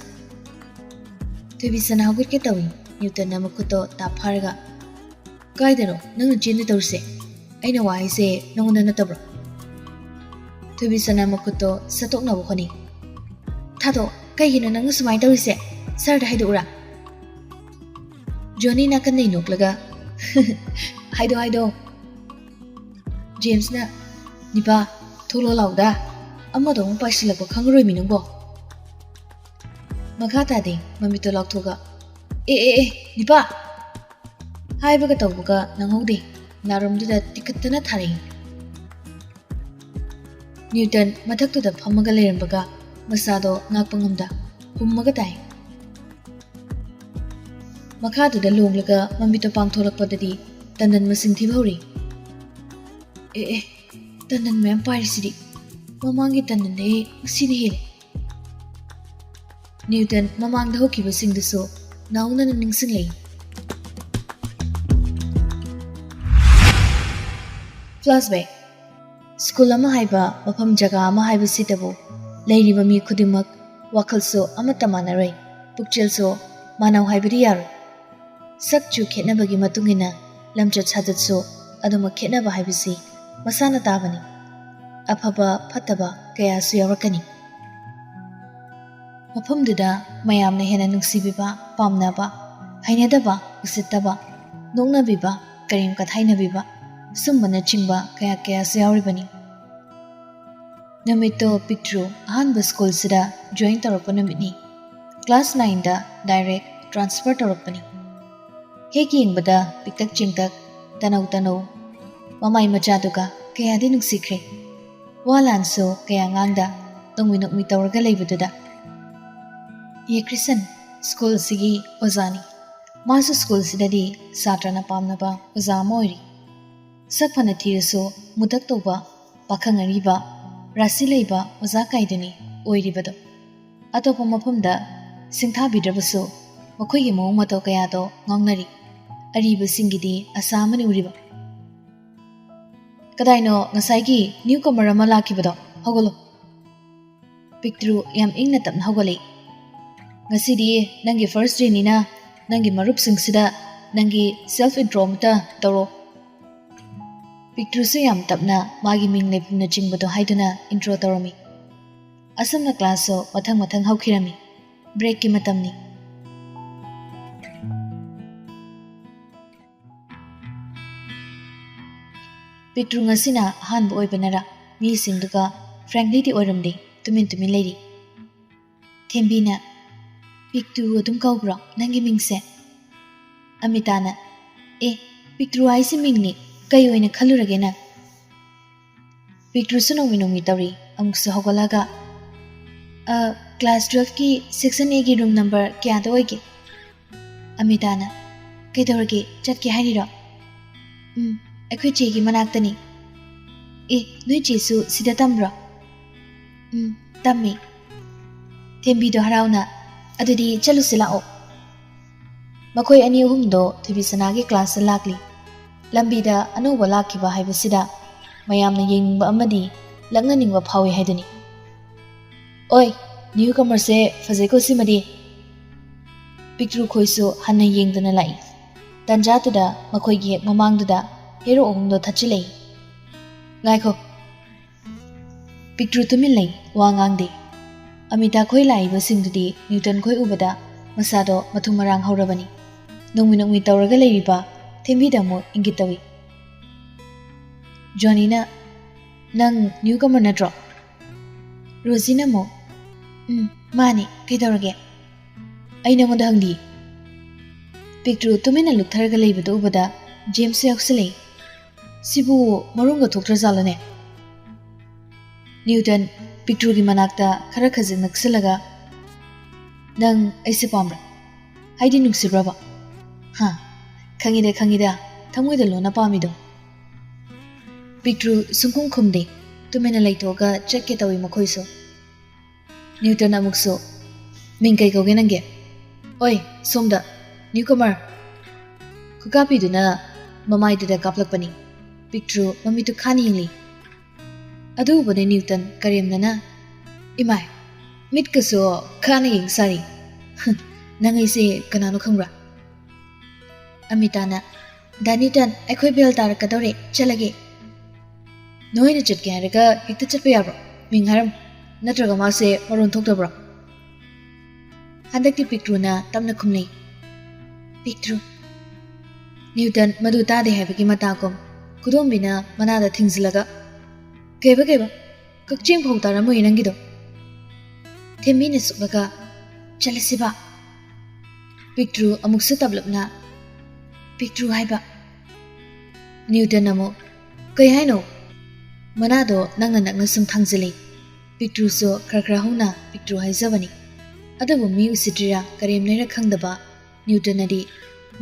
ꯊꯣꯏꯕꯤꯁꯅꯥ ꯍꯧꯒꯠꯀꯦ ꯇꯧꯏ꯫ ꯅ꯭ꯌꯨꯇꯟꯅ ꯃꯈꯨꯠꯇꯣ ꯇꯥꯞ ꯐꯥꯔꯒ, "ꯀꯥꯏꯗꯅꯣ ꯅꯪꯅ ꯆꯦꯟꯒꯦ ꯇꯧꯔꯤꯁꯦ? ꯑꯩꯅ ꯋꯥ ꯍꯥꯏꯁꯦ ꯅꯉꯣꯟꯗ ꯅꯠꯇꯕ꯭ꯔꯣ?" ꯊꯣꯏꯕꯤꯁꯅꯥ ꯃꯈꯨꯠꯇꯣ ꯁꯠꯇꯣꯛꯅꯕ ꯍꯣꯠꯅꯩ꯫ "ꯊꯥꯗꯣꯛ, ꯀꯩꯒꯤꯅꯣ ꯅꯪꯅ ꯁꯨꯃꯥꯏꯅ ꯇꯧꯔꯤꯁꯦ? ꯁꯥꯔꯗ ꯍꯥꯏꯗꯣꯛꯎꯔꯥ?" ꯖꯣꯅꯤ ꯅꯥꯀꯟꯗꯩ ꯅꯣꯛꯂꯒ, "ꯍꯥꯏꯗꯣ, ꯍꯥꯏꯗꯣ꯫" ꯖꯦꯝꯁꯅ, "ꯅꯤꯄꯥ, ꯊꯣꯛꯂꯛꯑꯣ ꯂꯥꯎꯗ, ꯑꯃꯗꯣ ꯑꯃꯨꯛ ꯄꯥꯏꯁꯤꯜꯂꯛꯄ ꯈꯪꯉꯔꯣꯏꯃꯤ ꯅꯪꯕꯣ꯫" ꯃꯈꯥ ꯇꯥꯗꯦ, ꯃꯃꯤꯠꯇꯣ ꯂꯥꯎꯊꯣꯛꯑꯒ, "ꯑꯦ, ꯑꯦ, ꯑꯦ, ꯅꯤꯄꯥ!" ꯍꯥꯏꯕꯒ ꯇꯧꯕꯒ ꯅꯪꯍꯧꯗꯦ, ꯅꯥꯔꯨꯝꯗꯨꯗ ꯇꯤꯈꯠꯇꯅ ꯊꯥꯔꯛꯏ꯫ ꯅ꯭ꯌꯨꯇꯟ ꯃꯊꯛꯇꯨꯗ ꯐꯝꯃꯒ ꯂꯩꯔꯝꯕꯒ ꯃꯁꯥꯗꯣ ꯉꯥꯛꯄ ꯉꯝꯗ ꯍꯨꯝꯃꯒ ꯇꯥꯏ꯫ ꯃꯈꯥꯗꯨꯗ ꯂꯣꯡꯂꯒ ꯃꯃꯤꯠꯇꯣ ꯄꯥꯡꯊꯣꯔꯛꯄꯗꯗꯤ ꯇꯟꯗꯟ ꯃꯁꯤꯡ ꯊꯤꯕ ꯍꯧꯔꯤ꯫ "ꯑꯦ, ꯑꯦ, ꯇꯟꯗꯟ ꯃꯌꯥꯝ ꯄꯥꯏꯔꯤꯁꯤꯗꯤ, ꯃꯃꯥꯡꯒꯤ ꯇꯟꯗꯟꯗꯒꯤ ꯉꯁꯤꯅ ꯍꯦꯜꯂꯦ꯫" ꯅ꯭ꯌꯨꯇꯟ ꯃꯃꯥꯡꯗ ꯍꯧꯈꯤꯕꯁꯤꯡꯗꯨꯁꯨ ꯅꯧꯅꯅ ꯅꯤꯡꯁꯤꯡꯂꯛꯏ꯫ Flashback. ꯁ꯭ꯀꯨꯜ ꯑꯃ ꯍꯥꯏꯕ, ꯃꯐꯝ ꯖꯒꯥ ꯑꯃ ꯍꯥꯏꯕꯁꯤꯗꯕꯨ ꯂꯩꯔꯤꯕ ꯃꯤ ꯈꯨꯗꯤꯡꯃꯛ ꯋꯥꯈꯜꯁꯨ ꯑꯃꯠꯇ ꯃꯥꯟꯅꯔꯣꯏ, ꯄꯨꯛꯆꯦꯜꯁꯨ ꯃꯥꯟꯅꯧ ꯍꯥꯏꯕꯗꯤ ꯌꯥꯔꯣꯏ꯫ ꯁꯛ ꯆꯨ ꯈꯦꯠꯅꯕꯒꯤ ꯃꯇꯨꯡ ꯏꯟꯅ ꯂꯝꯆꯠ ꯁꯥꯖꯠꯁꯨ ꯑꯗꯨꯃꯛ ꯈꯦꯠꯅꯕ ꯍꯥꯏꯕꯁꯤ ꯃꯁꯥꯅ ꯇꯥꯕꯅꯤ꯫ ꯑꯐꯕ ꯐꯠꯇꯕ ꯀꯌꯥꯁꯨ ꯌꯥꯎꯔꯛꯀꯅꯤ꯫ ꯃꯐꯝꯗꯨꯗ ꯃꯌꯥꯝꯅ ꯍꯦꯟꯅ ꯅꯨꯡꯁꯤꯕꯤꯕ, ꯄꯥꯝꯅꯕ, ꯍꯩꯅꯗꯕ, ꯎꯁꯤꯠꯇꯕ, ꯅꯣꯛꯅꯕꯤꯕ, ꯀꯔꯦꯝ ꯀꯊꯥꯏꯅꯕꯤꯕ, ꯁꯨꯝꯕꯅꯆꯤꯡꯕ ꯀꯌꯥ ꯀꯌꯥꯁꯨ ꯌꯥꯎꯔꯤꯕꯅꯤ꯫ ꯅꯨꯃꯤꯠꯇꯣ ꯄꯤꯛꯇ꯭ꯔꯨ ꯑꯍꯥꯟꯕ ꯁ꯭ꯀꯨꯜꯁꯤꯗ ꯖꯣꯏꯟ ꯇꯧꯔꯛꯄ ꯅꯨꯃꯤꯠꯅꯤ꯫ ꯀ꯭ꯂꯥꯁ ꯅꯥꯏꯟꯗ ꯗꯥꯏꯔꯦꯛ ꯇ꯭ꯔꯥꯟꯁꯐꯔ ꯇꯧꯔꯛꯄꯅꯤ꯫ ꯍꯦꯛ ꯌꯦꯡꯕꯗ ꯄꯤꯛꯇꯛ ꯆꯦꯡꯇꯛ, ꯇꯅꯧ ꯇꯅꯧ, ꯃꯃꯥꯏ ꯃꯆꯥꯗꯨꯒ ꯀꯌꯥꯗꯤ ꯅꯨꯡꯁꯤꯈ꯭ꯔꯦ꯫ ꯋꯥ ꯂꯥꯟꯁꯨ ꯀꯌꯥ ꯉꯥꯡꯗ ꯅꯣꯛꯃꯤ ꯅꯣꯛꯃꯤ ꯇꯧꯔꯒ ꯂꯩꯕꯗꯨꯗ, "ꯌꯦ ꯀ꯭ꯔꯤꯁꯟ, ꯁ꯭ꯀꯨꯜꯁꯤꯒꯤ ꯑꯣꯖꯥꯅꯤ꯫ ꯃꯥꯁꯨ ꯁ꯭ꯀꯨꯜꯁꯤꯗꯗꯤ ꯁꯥꯇ꯭ꯔꯅ ꯄꯥꯝꯅꯕ ꯑꯣꯖꯥ ꯑꯃ ꯑꯣꯏꯔꯤ꯫ ꯁꯛ ꯐꯅ ꯊꯤꯔꯁꯨ ꯃꯨꯇꯛ ꯇꯧꯕ, ꯄꯥꯈꯪ ꯑꯔꯤꯕ, ꯔꯥꯁꯤ ꯂꯩꯕ ꯑꯣꯖꯥ ꯀꯥꯏꯗꯨꯅꯤ ꯑꯣꯏꯔꯤꯕꯗꯣ꯫ ꯑꯇꯣꯞꯄ ꯃꯐꯝꯗ ꯁꯤꯡꯊꯥꯕꯤꯗ꯭ꯔꯕꯁꯨ ꯃꯈꯣꯏꯒꯤ ꯃꯑꯣꯡ ꯃꯇꯧ ꯀꯌꯥꯗꯣ ꯉꯥꯎꯅꯔꯤ꯫ ꯑꯔꯤꯕꯁꯤꯡꯒꯤꯗꯤ ꯑꯁꯥ ꯑꯃꯅꯤ ꯎꯔꯤꯕ꯫ ꯀꯗꯥꯏꯅꯣ ꯉꯁꯥꯏꯒꯤ ꯅ꯭ꯌꯨ ꯀꯃꯔ ꯑꯃ ꯂꯥꯛꯈꯤꯕꯗꯣ? ꯍꯧꯒꯠꯂꯣ꯫" ꯄꯤꯛꯇ꯭ꯔꯨ ꯌꯥꯝ ꯏꯪꯅ ꯇꯞꯅ ꯍꯧꯒꯠꯂꯛꯏ꯫ "ꯉꯁꯤꯗꯤ ꯅꯪꯒꯤ ꯐꯥꯔꯁ ꯗꯦꯅꯤꯅ ꯅꯪꯒꯤ ꯃꯔꯨꯞꯁꯤꯡꯁꯤꯗ ꯅꯪꯒꯤ ꯁꯦꯜꯐ ꯏꯟꯇ꯭ꯔꯣ ꯑꯃꯇ ꯇꯧꯔꯣ꯫" ꯄꯤꯛꯇ꯭ꯔꯨꯁꯨ ꯌꯥꯝ ꯇꯞꯅ ꯃꯥꯒꯤ ꯃꯤꯡ ꯂꯩꯐꯝꯅꯆꯤꯡꯕꯗꯣ ꯍꯥꯏꯗꯨꯅ ꯏꯟꯇ꯭ꯔꯣ ꯇꯧꯔꯝꯃꯤ꯫ ꯑꯁꯨꯝꯅ ꯀ꯭ꯂꯥꯁꯁꯨ ꯃꯊꯪ ꯃꯊꯪ ꯍꯧꯈꯤꯔꯝꯃꯤ꯫ ꯕ꯭ꯔꯦꯛꯀꯤ ꯃꯇꯝꯅꯤ꯫ ꯄꯤꯛꯇ꯭ꯔꯨ ꯉꯁꯤꯅ ꯑꯍꯥꯟꯕ ꯑꯣꯏꯕꯅꯔ ꯃꯤꯁꯤꯡꯗꯨꯒ ꯐ꯭ꯔꯦꯡꯂꯤꯗꯤ ꯑꯣꯏꯔꯝꯗꯦ, ꯇꯨꯃꯤꯟ ꯇꯨꯃꯤꯟ ꯂꯩꯔꯤ꯫ ꯊꯦꯝꯕꯤꯅ, "ꯄꯤꯛꯇ꯭ꯔꯨ ꯑꯗꯨꯝ ꯀꯧꯕ꯭ꯔꯣ ꯅꯪꯒꯤ ꯃꯤꯡꯁꯦ?" ꯑꯃꯤꯇꯥꯅ, "ꯑꯦ, ꯄꯤꯛꯇ꯭ꯔꯨ ꯍꯥꯏꯁꯤ ꯃꯤꯡꯅꯤ, ꯀꯩ ꯑꯣꯏꯅ ꯈꯜꯂꯨꯔꯒꯦ ꯅꯪ?" ꯄꯤꯛꯇ꯭ꯔꯨꯁꯨ ꯅꯣꯡꯃꯤ ꯅꯣꯡꯃꯤ ꯇꯧꯔꯤ꯫ ꯑꯃꯨꯛꯁꯨ ꯍꯧꯒꯠꯂꯒ, "ꯑ, ꯀ꯭ꯂꯥꯁ ꯇꯨꯋꯦꯜꯐꯀꯤ ꯁꯦꯛꯁꯟ ꯑꯦꯒꯤ ꯔꯨꯝ ꯅꯝꯕꯔ ꯀꯌꯥꯗ ꯑꯣꯏꯒꯦ?" ꯑꯃꯤꯇꯥꯅ, "ꯀꯩꯗꯧꯔꯒꯦ, ꯆꯠꯀꯦ ꯍꯥꯏꯔꯤꯔꯣ?" "ꯎꯝ, ꯑꯩꯈꯣꯏ ꯆꯦꯒꯤ ꯃꯅꯥꯛꯇꯅꯤ꯫" "ꯑꯦ, ꯅꯣꯏ ꯆꯦꯁꯨ ꯁꯤꯗ ꯇꯝꯕ꯭ꯔꯣ?" "ꯎꯝ, ꯇꯝꯃꯤ꯫" ꯊꯦꯝꯕꯤꯗꯣ ꯍꯔꯥꯎꯅ, "ꯑꯗꯨꯗꯤ ꯆꯠꯂꯨꯁꯤ ꯂꯥꯛꯑꯣ꯫" ꯃꯈꯣꯏ ꯑꯅꯤ ꯑꯍꯨꯝꯗꯣ ꯊꯣꯏꯕꯤꯁꯅꯥꯒꯤ ꯀ꯭ꯂꯥꯁꯇ ꯂꯥꯛꯂꯤ꯫ ꯂꯝꯕꯤꯗ ꯑꯅꯧꯕ ꯂꯥꯛꯈꯤꯕ ꯍꯥꯏꯕꯁꯤꯗ ꯃꯌꯥꯝꯅ ꯌꯦꯡꯅꯤꯡꯕ ꯑꯃꯗꯤ ꯂꯛꯅꯅꯤꯡꯕ ꯐꯥꯎꯏ ꯍꯥꯏꯗꯨꯅꯤ꯫ "ꯑꯣꯏ, ꯅ꯭ꯌꯨ ꯀꯃꯔꯁꯦ ꯐꯖꯩꯀꯣ ꯁꯤꯃꯗꯤ꯫" ꯄꯤꯛꯇ꯭ꯔꯨ ꯈꯣꯏꯁꯨ ꯍꯟꯅ ꯌꯦꯡꯗꯨꯅ ꯂꯥꯛꯏ꯫ ꯇꯟꯖꯥꯗꯨꯗ ꯃꯈꯣꯏꯒꯤ ꯍꯦꯛ ꯃꯃꯥꯡꯗꯨꯗ ꯍꯦꯔꯣ ꯑꯍꯨꯝꯗꯣ ꯊꯠꯆꯤꯜꯂꯛꯏ꯫ "ꯉꯥꯏꯈꯣ꯫" ꯄꯤꯛꯇ꯭ꯔꯨ ꯇꯨꯃꯤꯟ ꯂꯩ, ꯋꯥ ꯉꯥꯡꯗꯦ꯫ ꯑꯃꯤꯇꯥ ꯈꯣꯏ ꯂꯥꯛꯏꯕꯁꯤꯡꯗꯨꯗꯤ ꯅ꯭ꯌꯨꯇꯟ ꯈꯣꯏ ꯎꯕꯗ ꯃꯁꯥꯗꯣ ꯃꯊꯨꯝ ꯃꯔꯥꯡ ꯍꯧꯔꯕꯅꯤ꯫ ꯅꯣꯡꯃꯤ ꯅꯣꯡꯃꯤ ꯇꯧꯔꯒ ꯂꯩꯔꯤꯕ ꯊꯦꯝꯕꯤꯗ ꯑꯃꯨꯛ ꯏꯪꯒꯤꯠ ꯇꯧꯏ꯫ ꯖꯣꯅꯤꯅ, "ꯅꯪ ꯅ꯭ꯌꯨ ꯀꯃꯔ ꯅꯠꯇ꯭ꯔꯣ?" ꯔꯣꯖꯤꯅ ꯑꯃꯨꯛ, "ꯎꯝ, ꯃꯥꯅꯤ, ꯀꯩꯗꯧꯔꯒꯦ?" "ꯑꯩ ꯅꯉꯣꯟꯗ ꯍꯪꯗꯤ꯫" ꯄꯤꯛꯇ꯭ꯔꯨ ꯇꯨꯃꯤꯟꯅ ꯂꯨꯞꯊꯔꯒ ꯂꯩꯕꯗꯨ ꯎꯕꯗ ꯖꯦꯝꯁꯁꯨ ꯌꯥꯎꯁꯤꯜꯂꯛꯏ꯫ "ꯁꯤꯕꯨ ꯃꯔꯣꯝꯒ ꯊꯣꯛꯇ꯭ꯔꯖꯥꯠꯂꯣꯅꯦ?" ꯅ꯭ꯌꯨꯇꯟ ꯄꯤꯛꯇ꯭ꯔꯨꯒꯤ ꯃꯅꯥꯛꯇ ꯈꯔ ꯈꯖꯤꯛ ꯅꯛꯁꯤꯜꯂꯒ, "ꯅꯪ ꯑꯩꯁꯦ ꯄꯥꯝꯕ꯭ꯔꯥ? ꯍꯥꯏꯗꯤ ꯅꯨꯡꯁꯤꯕ꯭ꯔꯕ? ꯍꯥ? ꯈꯪꯉꯤꯗ, ꯈꯪꯉꯤꯗ, ꯊꯃꯣꯏꯗ ꯂꯣꯟꯅ ꯄꯥꯝꯃꯤꯗꯣ꯫" ꯄꯤꯛꯇ꯭ꯔꯨ ꯁꯨꯡꯈꯨꯝ ꯈꯨꯝꯗꯦ꯫ ꯇꯨꯃꯤꯟꯅ ꯂꯩꯊꯣꯛꯑꯒ ꯆꯠꯀꯦ ꯇꯧꯏ ꯃꯈꯣꯏꯁꯨ꯫ ꯅ꯭ꯌꯨꯇꯟ ꯑꯃꯨꯛꯁꯨ, "ꯃꯤꯡ ꯀꯩ ꯀꯧꯒꯦ ꯅꯪꯒꯤ?" "ꯑꯣꯏ, ꯁꯣꯝꯗ, ꯅ꯭ꯌꯨꯀꯃꯔ꯫" ꯈꯨꯀꯥꯞꯄꯤꯗꯨꯅ ꯃꯃꯥꯏꯗꯨꯗ ꯀꯥꯞꯂꯛꯄꯅꯤ꯫ ꯄꯤꯛꯇ꯭ꯔꯨ ꯃꯃꯤꯠꯇꯨ ꯈꯥꯅ ꯌꯦꯡꯂꯤ꯫ ꯑꯗꯨ ꯎꯕꯗ ꯅ꯭ꯌꯨꯇꯟ ꯀꯔꯦꯝꯅꯅ, "ꯏꯃꯥꯏ, ꯃꯤꯠꯀꯁꯨ ꯈꯥꯅ ꯌꯦꯡ ꯁꯥꯔꯤ꯫ ꯅꯪ ꯑꯩꯁꯦ ꯀꯅꯥꯅꯣ ꯈꯪꯕ꯭ꯔꯥ?" ꯑꯃꯤꯇꯥꯅ, "ꯗꯥ ꯅ꯭ꯌꯨꯇꯟ, ꯑꯩꯈꯣꯏ ꯕꯦꯜ ꯇꯥꯔꯛꯀꯗꯧꯔꯦ, ꯆꯠꯂꯒꯦ꯫" "ꯅꯣꯏꯅ ꯆꯠꯀꯦ ꯍꯥꯏꯔꯒ ꯍꯦꯛꯇ ꯆꯠꯄ ꯌꯥꯕ꯭ꯔꯣ? ꯃꯤꯡ ꯍꯥꯏꯔꯝꯃꯨ꯫ ꯅꯠꯇ꯭ꯔꯒ ꯃꯥꯁꯦ ꯃꯔꯣꯟ ꯊꯣꯛꯇꯕ꯭ꯔꯣ?" ꯍꯟꯗꯛꯇꯤ ꯄꯤꯛꯇ꯭ꯔꯨꯅ ꯇꯞꯅ ꯈꯨꯝꯂꯩ꯫ "ꯄꯤꯛꯇ꯭ꯔꯨ꯫" ꯅ꯭ꯌꯨꯇꯟ ꯃꯗꯨ ꯇꯥꯗꯦ ꯍꯥꯏꯕꯒꯤ ꯃꯇꯥꯒꯨꯝ ꯈꯨꯗꯣꯝꯕꯤꯅ ꯃꯅꯥꯗ ꯊꯤꯡꯖꯤꯜꯂꯒ, "ꯀꯩꯕ, ꯀꯩꯕ? ꯀꯛꯆꯦꯡ ꯐꯥꯎ ꯇꯥꯔꯝꯃꯣꯏ ꯅꯪꯒꯤꯗꯣ꯫" ꯊꯦꯝꯃꯤꯅ ꯁꯨꯛꯂꯒ, "ꯆꯠꯂꯁꯤꯕ꯫" ꯄꯤꯛꯇ꯭ꯔꯨ ꯑꯃꯨꯛꯁꯨ ꯇꯞꯂꯞꯅ, "ꯄꯤꯛꯇ꯭ꯔꯨ ꯍꯥꯏꯕ꯫" ꯅ꯭ꯌꯨꯇꯟ ꯑꯃꯨꯛ, "ꯀꯩ ꯍꯥꯏꯅꯣ?" ꯃꯅꯥꯗꯣ ꯅꯛꯅ ꯅꯛꯅ ꯁꯨꯝ ꯊꯥꯡꯖꯤꯜꯂꯤ꯫ ꯄꯤꯛꯇ꯭ꯔꯨꯁꯨ ꯈꯔ ꯈꯔ ꯍꯧꯅ ꯄꯤꯛꯇ꯭ꯔꯨ ꯍꯥꯏꯖꯕꯅꯤ꯫ ꯑꯗꯨꯕꯨ ꯃꯤ ꯎꯁꯤꯠꯇ꯭ꯔꯤꯔꯥ ꯀꯔꯦꯝꯅꯩꯔꯥ ꯈꯪꯗꯕ ꯅ꯭ꯌꯨꯇꯟꯅꯗꯤ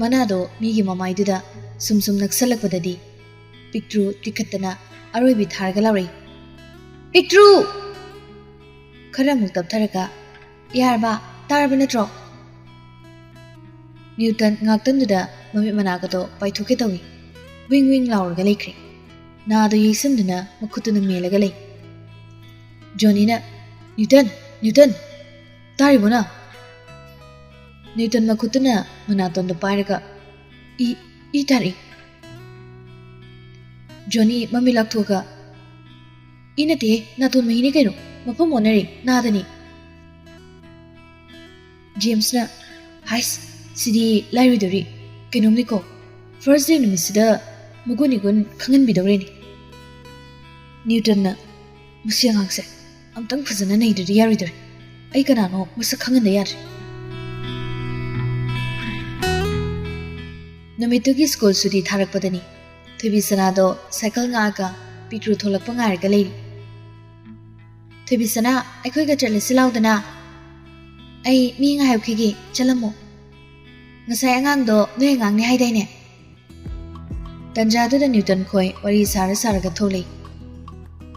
ꯃꯅꯥꯗꯣ ꯃꯤꯒꯤ ꯃꯃꯥꯏꯗꯨꯗ ꯁꯨꯝ ꯁꯨꯝ ꯅꯛꯁꯜꯂꯛꯄꯗꯗꯤ ꯄꯤꯛꯇ꯭ꯔꯨ ꯇꯤꯛꯈꯠꯇꯅ ꯑꯔꯣꯏꯕꯤ ꯊꯥꯔꯒ ꯂꯥꯎꯔꯛꯏ, "ꯄꯤꯛꯇ꯭ꯔꯨ!" ꯈꯔ ꯑꯃꯨꯛ ꯇꯞꯊꯔꯒ, "ꯌꯥꯔꯕ? ꯇꯥꯔꯕ ꯅꯠꯇ꯭ꯔꯣ?" ꯅ꯭ꯌꯨꯇꯟ ꯉꯥꯛꯇꯪꯗꯨꯗ ꯃꯃꯤꯠ ꯃꯅꯥꯒꯗꯣ ꯄꯥꯏꯊꯣꯛꯀꯦ ꯇꯧꯏ꯫ ꯋꯤꯡ ꯋꯤꯡ ꯂꯥꯎꯔꯒ ꯂꯩꯈ꯭ꯔꯦ꯫ ꯅꯥꯗꯣ ꯌꯩꯁꯟꯗꯨꯅ ꯃꯈꯨꯠꯇꯨꯅ ꯃꯦꯜꯂꯒ ꯂꯩ꯫ ꯖꯣꯅꯤꯅ, "ꯅ꯭ꯌꯨꯇꯟ! ꯅ꯭ꯌꯨꯇꯟ! ꯇꯥꯔꯤꯕꯣ ꯅꯪ?" ꯅ꯭ꯌꯨꯇꯟ ꯃꯈꯨꯠꯇꯨꯅ ꯃꯅꯥꯇꯣꯟꯗꯣ ꯄꯥꯏꯔꯒ, "ꯏ, ꯏ ꯇꯥꯔꯛꯏ꯫" ꯖꯣꯅꯤ ꯃꯃꯤꯠ ꯂꯥꯎꯊꯣꯛꯑꯒ, "ꯏ ꯅꯠꯇꯦ, ꯅꯥꯇꯣꯟ ꯃꯍꯤꯅꯤ ꯀꯩꯅꯣ, ꯃꯐꯝ ꯑꯣꯟꯅꯔꯦ, ꯅꯥꯗꯅꯤ꯫" ꯖꯦꯝꯁꯅ, "ꯍꯥꯏꯁ, ꯁꯤꯗꯤ ꯂꯥꯏꯔꯣꯏꯗꯧꯔꯤ ꯀꯩꯅꯣꯝꯅꯤꯀꯣ, ꯐꯥꯔꯁ ꯗꯦ ꯅꯨꯃꯤꯠꯁꯤꯗ ꯃꯒꯨꯟ ꯏꯒꯨꯟ ꯈꯪꯍꯟꯕꯤꯗꯧꯔꯦꯅꯦ꯫" ꯅ꯭ꯌꯨꯇꯟꯅ, "ꯃꯁꯤ ꯑꯉꯥꯡꯁꯦ ꯑꯝꯇꯪ ꯐꯖꯅ ꯅꯩꯗ꯭ꯔꯗꯤ ꯌꯥꯔꯣꯏꯗꯧꯔꯤ, ꯑꯩ ꯀꯅꯥꯅꯣ ꯃꯁꯛ ꯈꯪꯍꯟꯗ ꯌꯥꯗ꯭ꯔꯦ꯫" ꯅꯨꯃꯤꯠꯇꯨꯒꯤ ꯁ꯭ꯀꯨꯜ ꯁꯨꯇꯤ ꯊꯥꯔꯛꯄꯗꯅꯤ ꯊꯣꯏꯕꯤ ꯁꯅꯥꯗꯣ ꯁꯥꯏꯀꯜ ꯉꯥꯛꯑꯒ ꯄꯤꯛꯇ꯭ꯔꯨ ꯊꯣꯛꯂꯛꯄ ꯉꯥꯏꯔꯒ ꯂꯩꯔꯤ꯫ "ꯊꯣꯏꯕꯤꯁꯅꯥ, ꯑꯩꯈꯣꯏꯒ ꯆꯠꯂꯁꯤ ꯂꯥꯎꯗꯅ꯫ ꯑꯩ ꯃꯤ ꯉꯥꯏꯍꯧꯈꯤꯒꯦ, ꯆꯠꯂꯝꯃꯣ꯫ ꯉꯁꯥꯏ ꯑꯉꯥꯡꯗꯣ ꯅꯣꯏ ꯑꯉꯥꯡꯅꯦ ꯍꯥꯏꯗꯥꯏꯅꯦ?" ꯇꯟꯖꯥꯗꯨꯗ ꯅ꯭ꯌꯨꯇꯟ ꯈꯣꯏ ꯋꯥꯔꯤ ꯁꯥꯔ ꯁꯥꯔꯒ ꯊꯣꯛꯂꯛꯏ꯫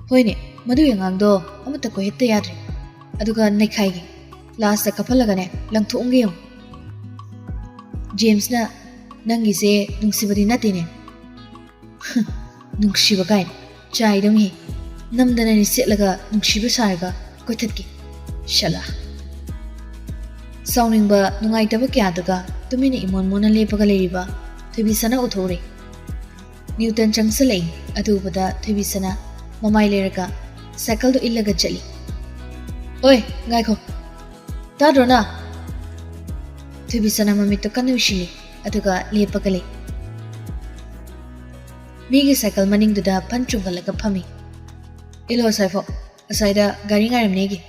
"ꯍꯣꯏꯅꯦ, ꯃꯗꯨꯒꯤ ꯑꯉꯥꯡꯗꯣ ꯑꯃꯠꯇ ꯀꯣꯏꯍꯠꯇ ꯌꯥꯗ꯭ꯔꯦ꯫ ꯑꯗꯨꯒ ꯅꯩꯈꯥꯏꯒꯦ, ꯂꯥꯁꯇ ꯀꯞꯍꯜꯂꯒꯅꯦ ꯂꯪꯊꯣꯛꯑꯝꯒꯦ ꯌꯦꯡꯉꯨ꯫ ꯖꯦꯝꯁꯅ, ꯅꯪꯒꯤꯁꯦ ꯅꯨꯡꯁꯤꯕꯗꯤ ꯅꯠꯇꯦꯅꯦ꯫ ꯅꯨꯡꯁꯤꯕ ꯀꯥꯏꯅ ꯆꯥꯏꯗꯧꯅꯤ꯫ ꯅꯝꯗꯅꯅꯦ ꯁꯦꯠꯂꯒ ꯅꯨꯡꯁꯤꯕ ꯁꯥꯔꯒ ꯀꯣꯏꯊꯠꯀꯦ꯫ ꯁꯂꯥ!" ꯁꯥꯎꯅꯤꯡꯕ, ꯅꯨꯡꯉꯥꯏꯇꯕ ꯀꯌꯥꯗꯨꯒ ꯇꯨꯃꯤꯟꯅ ꯏꯃꯣꯟ ꯃꯣꯟꯅ ꯂꯦꯞꯄꯒ ꯂꯩꯔꯤꯕ ꯊꯣꯏꯕꯤꯁꯅꯥ ꯎꯊꯣꯛꯎꯔꯦ꯫ ꯅ꯭ꯌꯨꯇꯟ ꯆꯪꯁꯜꯂꯛꯏ꯫ ꯑꯗꯨ ꯎꯕꯗ ꯊꯣꯏꯕꯤꯁꯅꯥ ꯃꯃꯥꯏ ꯂꯩꯔꯒ ꯁꯥꯏꯀꯜꯗꯨ ꯏꯜꯂꯒ ꯆꯠꯂꯤ꯫ "ꯑꯣꯏ, ꯉꯥꯏꯈꯣ꯫ ꯇꯥꯗ꯭ꯔꯣ ꯅꯪ?" ꯊꯣꯏꯕꯤꯁꯅꯥ ꯃꯃꯤꯠꯇꯨ ꯀꯟꯅ ꯎꯏꯁꯤꯜꯂꯤ, ꯑꯗꯨꯒ ꯂꯦꯞꯄꯒ ꯂꯩ꯫ ꯃꯤꯒꯤ ꯁꯥꯏꯀꯜ ꯃꯅꯤꯡꯗꯨꯗ ꯐꯟ ꯆꯨꯝꯒꯠꯂꯒ ꯐꯝꯃꯤ꯫ "ꯏꯜꯂꯣ ꯑꯁꯥꯏꯐꯥꯎ, ꯑꯁꯥꯏꯗ ꯒꯥꯔꯤ ꯉꯥꯏꯔꯝꯅꯦꯒꯤ꯫"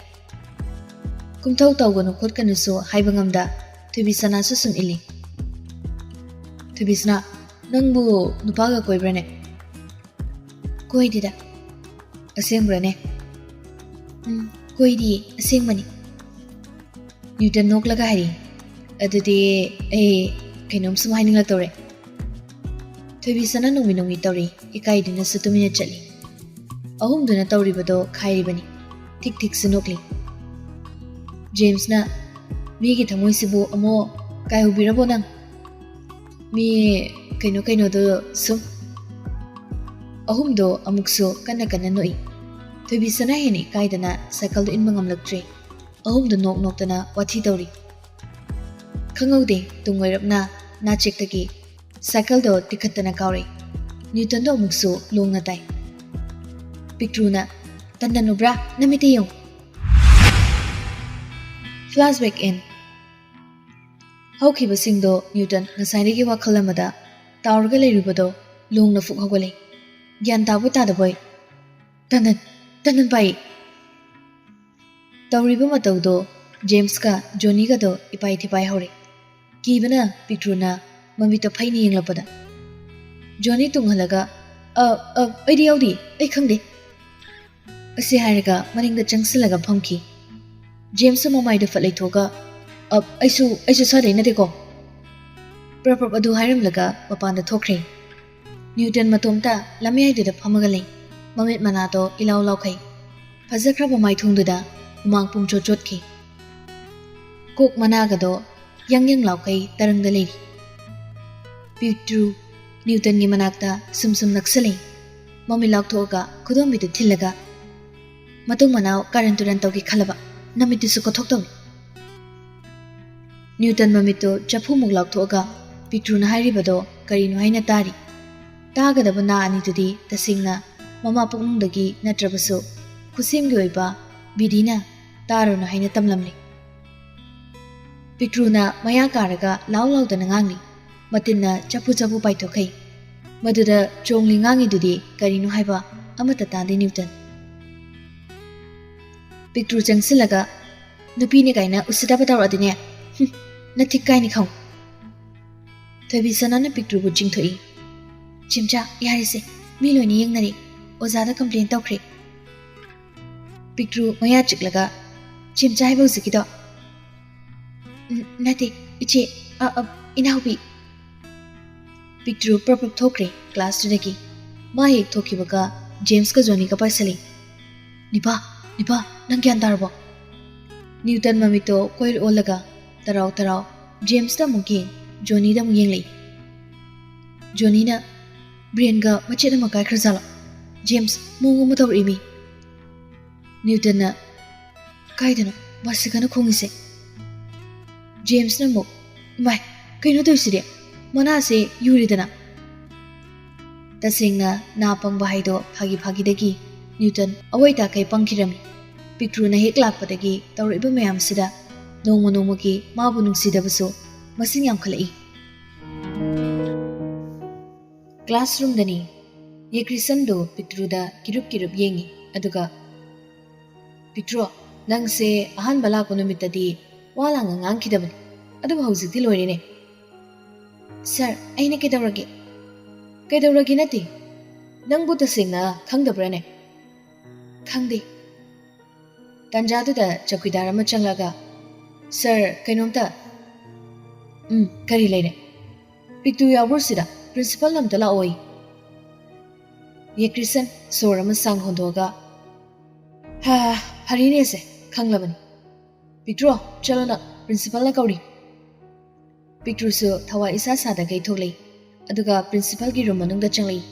ꯀꯨꯝꯊꯧ ꯇꯧꯒꯅꯨ ꯈꯣꯠꯀꯅꯨꯁꯨ ꯍꯥꯏꯕ ꯉꯝꯗ ꯊꯣꯏꯕꯤꯁꯅꯥꯁꯨ ꯁꯨꯝ ꯏꯜꯂꯤ꯫ "ꯊꯣꯏꯕꯤꯁꯅꯥ, ꯅꯪꯕꯨ ꯅꯨꯄꯥꯒ ꯀꯣꯏꯕ꯭ꯔꯅꯦ?" "ꯀꯣꯏꯗꯦꯗ꯫" "ꯑꯁꯦꯡꯕ꯭ꯔꯅꯦ?" "ꯎꯝ, ꯀꯣꯏꯗꯤꯌꯦ, ꯑꯁꯦꯡꯕꯅꯤ꯫" ꯅ꯭ꯌꯨꯇꯟ ꯅꯣꯛꯂꯒ ꯍꯥꯏꯔꯤ꯫ "ꯑꯗꯨꯗꯤ ꯑꯩ ꯀꯩꯅꯣꯝ ꯁꯨꯝ ꯍꯥꯏꯅꯤꯡꯂꯛꯇꯧꯔꯦ꯫" ꯊꯣꯏꯕꯤꯁꯅꯥ ꯅꯣꯡꯃꯤ ꯅꯣꯡꯃꯤ ꯇꯧꯔꯤ, ꯏꯀꯥꯏꯗꯨꯅꯁꯨ ꯇꯨꯃꯤꯟꯅ ꯆꯠꯂꯤ꯫ ꯑꯍꯨꯝꯗꯨꯅ ꯇꯧꯔꯤꯕꯗꯣ ꯈꯥꯏꯔꯤꯕꯅꯤ, ꯊꯤꯛ ꯊꯤꯛꯁꯨ ꯅꯣꯛꯂꯤ꯫ ꯖꯦꯝꯁꯅ, "ꯃꯤꯒꯤ ꯊꯃꯣꯏꯁꯤꯕꯨ ꯑꯃꯨꯛ ꯀꯥꯏꯍꯧꯕꯤꯔꯕꯣ ꯅꯪ? ꯃꯤ ꯀꯩꯅꯣ ꯀꯩꯅꯣꯗꯣ ꯁꯨꯝ꯫" ꯑꯍꯨꯝꯗꯣ ꯑꯃꯨꯛꯁꯨ ꯀꯟꯅ ꯀꯟꯅ ꯅꯣꯛꯏ꯫ ꯊꯣꯏꯕꯤꯁꯅꯥ ꯍꯦꯟꯅ ꯏꯀꯥꯏꯗꯅ ꯁꯥꯏꯀꯜꯗꯨ ꯏꯟꯕ ꯉꯝꯂꯛꯇ꯭ꯔꯦ꯫ ꯑꯍꯨꯝꯗꯨ ꯅꯣꯛ ꯅꯣꯛꯇꯅ ꯋꯥꯊꯤ ꯇꯧꯔꯤ꯫ ꯈꯪꯍꯧꯗꯦ, ꯇꯨꯡ ꯑꯣꯏꯔꯞꯅ ꯅꯥꯆꯦꯛꯇꯒꯤ ꯁꯥꯏꯀꯜꯗꯣ ꯇꯤꯈꯠꯇꯅ ꯀꯥꯎꯔꯛꯏ꯫ ꯅ꯭ꯌꯨꯇꯟꯗꯣ ꯑꯃꯨꯛꯁꯨ ꯂꯣꯡꯅ ꯇꯥꯏ꯫ ꯄꯤꯛꯇ꯭ꯔꯨꯅ, "ꯇꯟꯗꯟ ꯎꯕ꯭ꯔꯥ? ꯅꯃꯤꯠꯇ ꯌꯦꯡꯉꯨ꯫" Flashback in. ꯍꯧꯈꯤꯕꯁꯤꯡꯗꯣ ꯅ꯭ꯌꯨꯇꯟ ꯉꯁꯥꯏꯗꯒꯤ ꯋꯥꯈꯜ ꯑꯃꯗ ꯇꯥꯎꯔꯒ ꯂꯩꯔꯨꯕꯗꯣ ꯂꯣꯡꯅ ꯐꯨꯛ ꯍꯧꯒꯠꯂꯛꯏ꯫ ꯒ꯭ꯌꯥꯟ ꯇꯥꯕꯣꯏ ꯇꯥꯗꯕꯣꯏ, "ꯇꯟꯗꯟ, ꯇꯟꯗꯟ ꯄꯥꯏ!" ꯇꯧꯔꯤꯕ ꯃꯇꯧꯗꯣ ꯖꯦꯝꯁꯀ ꯖꯣꯅꯤꯒꯗꯣ ꯏꯄꯥꯏ ꯊꯤꯄꯥꯏ ꯍꯧꯔꯦ꯫ ꯀꯤꯕꯅ ꯄꯤꯛꯇ꯭ꯔꯨꯅ ꯃꯃꯤꯠꯇꯣ ꯐꯩꯅ ꯌꯦꯡꯂꯛꯄꯗ ꯖꯣꯅꯤ ꯇꯨꯡꯍꯜꯂꯒ, "ꯑ, ꯑ, ꯑꯩꯗꯤ ꯌꯥꯎꯗꯦ, ꯑꯩ ꯈꯪꯗꯦ꯫" ꯑꯁꯤ ꯍꯥꯏꯔꯒ ꯃꯅꯤꯡꯗ ꯆꯪꯁꯤꯜꯂꯒ ꯐꯝꯈꯤ꯫ ꯖꯦꯝꯁꯁꯨ ꯃꯃꯥꯏꯗꯨ ꯐꯠ ꯂꯩꯊꯣꯛꯑꯒ, "ꯑꯞ, ꯑꯩꯁꯨ, ꯑꯩꯁꯨ ꯁ꯭ꯋꯥꯏꯗꯩ ꯅꯠꯇꯦꯀꯣ꯫" ꯄ꯭ꯔꯞ ꯄ꯭ꯔꯞ ꯑꯗꯨ ꯍꯥꯏꯔꯝꯂꯒ ꯃꯄꯥꯟꯗ ꯊꯣꯛꯈ꯭ꯔꯦ꯫ ꯅ꯭ꯌꯨꯇꯟ ꯃꯇꯣꯝꯇ ꯂꯝꯌꯥꯏꯗꯨꯗ ꯐꯝꯃꯒ ꯂꯩ꯫ ꯃꯃꯤꯠ ꯃꯅꯥꯗꯣ ꯏꯂꯥꯎ ꯂꯥꯎꯈꯩ꯫ ꯐꯖꯈ꯭ꯔꯕ ꯃꯥꯏꯊꯣꯡꯗꯨꯗ ꯍꯨꯃꯥꯡ ꯄꯨꯝꯆꯣꯠ ꯆꯣꯠꯈꯤ꯫ ꯀꯣꯛ ꯃꯅꯥꯒꯗꯣ ꯌꯪ ꯌꯪ ꯂꯥꯎꯈꯩ ꯇꯔꯪꯗ ꯂꯩꯔꯤ꯫ ꯄꯤꯛꯇ꯭ꯔꯨ ꯅ꯭ꯌꯨꯇꯟꯒꯤ ꯃꯅꯥꯛꯇ ꯁꯨꯝ ꯁꯨꯝ ꯅꯛꯁꯜꯂꯛꯏ꯫ ꯃꯃꯤꯠ ꯂꯥꯎꯊꯣꯛꯑꯒ ꯈꯨꯗꯣꯝꯕꯤꯗꯨ ꯊꯤꯜꯂꯒ, "ꯃꯇꯨꯡ ꯃꯅꯥꯎ ꯀꯥꯔꯟ ꯇꯨꯔꯟ ꯇꯧꯒꯦ ꯈꯜꯂꯕ? ꯅꯃꯤꯠꯇꯨꯁꯨ ꯀꯣꯊꯣꯛꯇꯧꯅꯤ꯫" ꯅ꯭ꯌꯨꯇꯟ ꯃꯃꯤꯠꯇꯨ ꯆꯐꯨꯃꯨꯛ ꯂꯥꯎꯊꯣꯛꯑꯒ ꯄꯤꯛꯇ꯭ꯔꯨꯅ ꯍꯥꯏꯔꯤꯕꯗꯣ ꯀꯔꯤꯅꯣ ꯍꯥꯏꯅ ꯇꯥꯔꯤ꯫ ꯇꯥꯒꯗꯕ ꯅꯥ ꯑꯅꯤꯗꯨꯗꯤ ꯇꯁꯦꯡꯅ ꯃꯃꯥ ꯄꯨꯛꯅꯨꯡꯗꯒꯤ ꯅꯠꯇ꯭ꯔꯕꯁꯨ ꯈꯨꯠꯁꯦꯝꯒꯤ ꯑꯣꯏꯕ ꯕꯤꯗꯤꯅ ꯇꯥꯔꯨꯅꯨ ꯍꯥꯏꯅ ꯇꯝꯂꯝꯂꯤ꯫ ꯄꯤꯛꯇ꯭ꯔꯨꯅ ꯃꯌꯥ ꯀꯥꯔꯒ ꯂꯥꯎ ꯂꯥꯎꯗꯅ ꯉꯥꯡꯂꯤ꯫ ꯃꯇꯤꯟꯅ ꯆꯐꯨ ꯆꯐꯨ ꯄꯥꯏꯊꯣꯛꯈꯩ꯫ ꯃꯗꯨꯗ ꯆꯣꯡꯂꯤ ꯉꯥꯡꯉꯤꯗꯨꯗꯤ ꯀꯔꯤꯅꯣ ꯍꯥꯏꯕ ꯑꯃꯠꯇ ꯇꯥꯗꯦ ꯅ꯭ꯌꯨꯇꯟ꯫ ꯄꯤꯛꯇ꯭ꯔꯨ ꯆꯪꯁꯤꯜꯂꯒ, "ꯅꯨꯄꯤꯅꯦ ꯀꯥꯏꯅ ꯎꯁꯤꯠꯇꯕ ꯇꯧꯔꯛꯑꯗꯤꯅꯦ, ꯍꯨꯝ, ꯅꯊꯤꯛ ꯀꯥꯏꯅꯤ ꯈꯪꯉꯨ꯫" ꯊꯣꯏꯕꯤꯁꯅꯥꯅ ꯄꯤꯛꯇ꯭ꯔꯨꯕꯨ ꯆꯤꯡꯊꯣꯛꯏ꯫ "ꯆꯦꯝꯆꯥ, ꯌꯥꯔꯦꯁꯦ, ꯃꯤ ꯂꯣꯏꯅ ꯌꯦꯡꯅꯔꯦ, ꯑꯣꯖꯥꯗ ꯀꯝꯄ꯭ꯂꯦꯟ ꯇꯧꯈ꯭ꯔꯦ꯫" ꯄꯤꯛꯇ꯭ꯔꯨ ꯃꯌꯥ ꯆꯤꯛꯂꯒ, "ꯆꯦꯝꯆꯥ ꯍꯥꯏꯕ ꯍꯧꯖꯤꯛꯀꯤꯗꯣ?" "ꯎꯝ, ꯅꯠꯇꯦ, ꯏꯆꯦ, ꯑ, ꯑ, ꯏꯅꯥꯎꯄꯤ꯫" ꯄꯤꯛꯇ꯭ꯔꯨ ꯄ꯭ꯔꯞ ꯄ꯭ꯔꯞ ꯊꯣꯛꯈ꯭ꯔꯦ ꯀ꯭ꯂꯥꯁꯇꯨꯗꯒꯤ꯫ ꯃꯥ ꯍꯦꯛ ꯊꯣꯛꯈꯤꯕꯒ ꯖꯦꯝꯁꯀ ꯖꯣꯅꯤꯒ ꯄꯥꯏꯁꯜꯂꯤ꯫ "ꯅꯤꯄꯥ, ꯅꯤꯄꯥ, ꯅꯪ ꯒ꯭ꯌꯥꯟ ꯇꯥꯔꯕꯣ?" ꯅ꯭ꯌꯨꯇꯟ ꯃꯃꯤꯠꯇꯣ ꯀꯣꯏꯜ ꯑꯣꯜꯂꯒ ꯇꯔꯥꯎ ꯇꯔꯥꯎ ꯖꯦꯝꯁꯇ ꯑꯃꯨꯛ ꯌꯦꯡ, ꯖꯣꯅꯤꯗ ꯑꯃꯨꯛ ꯌꯦꯡꯂꯛꯏ꯫ ꯖꯣꯅꯤꯅ, "ꯕ꯭ꯔꯦꯟꯒ ꯃꯆꯦꯠ ꯑꯃ ꯀꯥꯏꯈ꯭ꯔꯖꯥꯠꯂꯣ? ꯖꯦꯝꯁ, ꯃꯑꯣꯡ ꯑꯃ ꯇꯧꯔꯛꯏꯃꯤ꯫" ꯅ꯭ꯌꯨꯇꯟꯅ, "ꯀꯥꯏꯗꯅꯣ ꯕꯥꯁꯤꯀꯥꯅ ꯈꯣꯡꯉꯤꯁꯦ?" ꯖꯦꯝꯁꯅ ꯑꯃꯨꯛ, "ꯏꯃꯥꯏ, ꯀꯩꯅꯣ ꯇꯧꯔꯤꯁꯤꯗꯤ? ꯃꯅꯥꯁꯦ ꯌꯨꯔꯤꯗꯅ!" ꯇꯁꯦꯡꯅ ꯅꯥ ꯄꯪꯕ ꯍꯥꯏꯗꯣ ꯐꯥꯒꯤ ꯐꯥꯒꯤꯗꯒꯤ ꯅ꯭ꯌꯨꯇꯟ ꯑꯋꯣꯏ ꯇꯥꯈꯩ ꯄꯪꯈꯤꯔꯝꯃꯤ꯫ ꯄꯤꯛꯇ꯭ꯔꯨꯅ ꯍꯦꯛ ꯂꯥꯛꯄꯗꯒꯤ ꯇꯧꯔꯛꯏꯕ ꯃꯌꯥꯝꯁꯤꯗ ꯅꯣꯡꯃ ꯅꯣꯡꯃꯒꯤ ꯃꯥꯕꯨ ꯅꯨꯡꯁꯤꯗꯕꯁꯨ ꯃꯁꯤꯡ ꯌꯥꯝꯈꯠꯂꯛꯏ꯫ ꯀ꯭ꯂꯥꯁꯔꯨꯝꯗꯅꯤ꯫ ꯌꯦꯀ꯭ꯔꯤꯁꯟꯗꯨ ꯄꯤꯛꯇ꯭ꯔꯨꯗ ꯀꯤꯔꯨꯞ ꯀꯤꯔꯨꯞ ꯌꯦꯡꯉꯤ, ꯑꯗꯨꯒ, "ꯄꯤꯛꯇ꯭ꯔꯨ, ꯅꯪꯁꯦ ꯑꯍꯥꯟꯕ ꯂꯥꯛꯄ ꯅꯨꯃꯤꯠꯇꯗꯤ ꯋꯥ ꯂꯥꯡꯒ ꯉꯥꯡꯈꯤꯗꯕꯅꯤ, ꯑꯗꯨꯕꯨ ꯍꯧꯖꯤꯛꯇꯤ ꯂꯣꯏꯔꯦꯅꯦ꯫" "ꯁꯥꯔ, ꯑꯩꯅ ꯀꯩꯗꯧꯔꯒꯦ?" "ꯀꯩꯗꯧꯔꯒꯦ ꯅꯠꯇꯦ, ꯅꯪꯕꯨ ꯇꯁꯦꯡꯅ ꯈꯪꯗꯕ꯭ꯔꯥꯅꯦ?" "ꯈꯪꯗꯦ꯫" ꯇꯥꯟꯖꯥꯗꯨꯗ ꯆꯧꯀꯤꯗꯥꯔ ꯑꯃ ꯆꯪꯂꯒ, "ꯁꯥꯔ, ꯀꯩꯅꯣꯝꯇ꯫" "ꯎꯝ, ꯀꯔꯤ ꯂꯩꯔꯦ?" "ꯄꯤꯛꯇ꯭ꯔꯨ ꯌꯥꯎꯕ꯭ꯔꯣ ꯁꯤꯗ? ꯄ꯭ꯔꯤꯟꯁꯤꯄꯥꯜ ꯑꯝꯇ ꯂꯥꯛꯑꯣꯏ꯫" ꯌꯦꯀ꯭ꯔꯤꯁꯟ ꯁꯣꯔ ꯑꯃ ꯁꯥꯡ ꯍꯣꯟꯗꯣꯛꯑꯒ, "ꯍꯥ, ꯐꯔꯦꯅꯦꯁꯦ, ꯈꯪꯂꯕꯅꯤ꯫ ꯄꯤꯛꯇ꯭ꯔꯨ, ꯆꯠꯂꯣ ꯅꯪ, ꯄ꯭ꯔꯤꯟꯁꯤꯄꯥꯜꯅ ꯀꯧꯔꯤ꯫" ꯄꯤꯛꯇ꯭ꯔꯨꯁꯨ ꯊꯋꯥꯏ ꯏꯁꯥ ꯁꯥꯗꯈꯩ ꯊꯣꯛꯂꯛꯏ, ꯑꯗꯨꯒ ꯄ꯭ꯔꯤꯟꯁꯤꯄꯥꯜꯒꯤ ꯔꯨꯝ ꯃꯅꯨꯡꯗ ꯆꯪꯂꯛꯏ꯫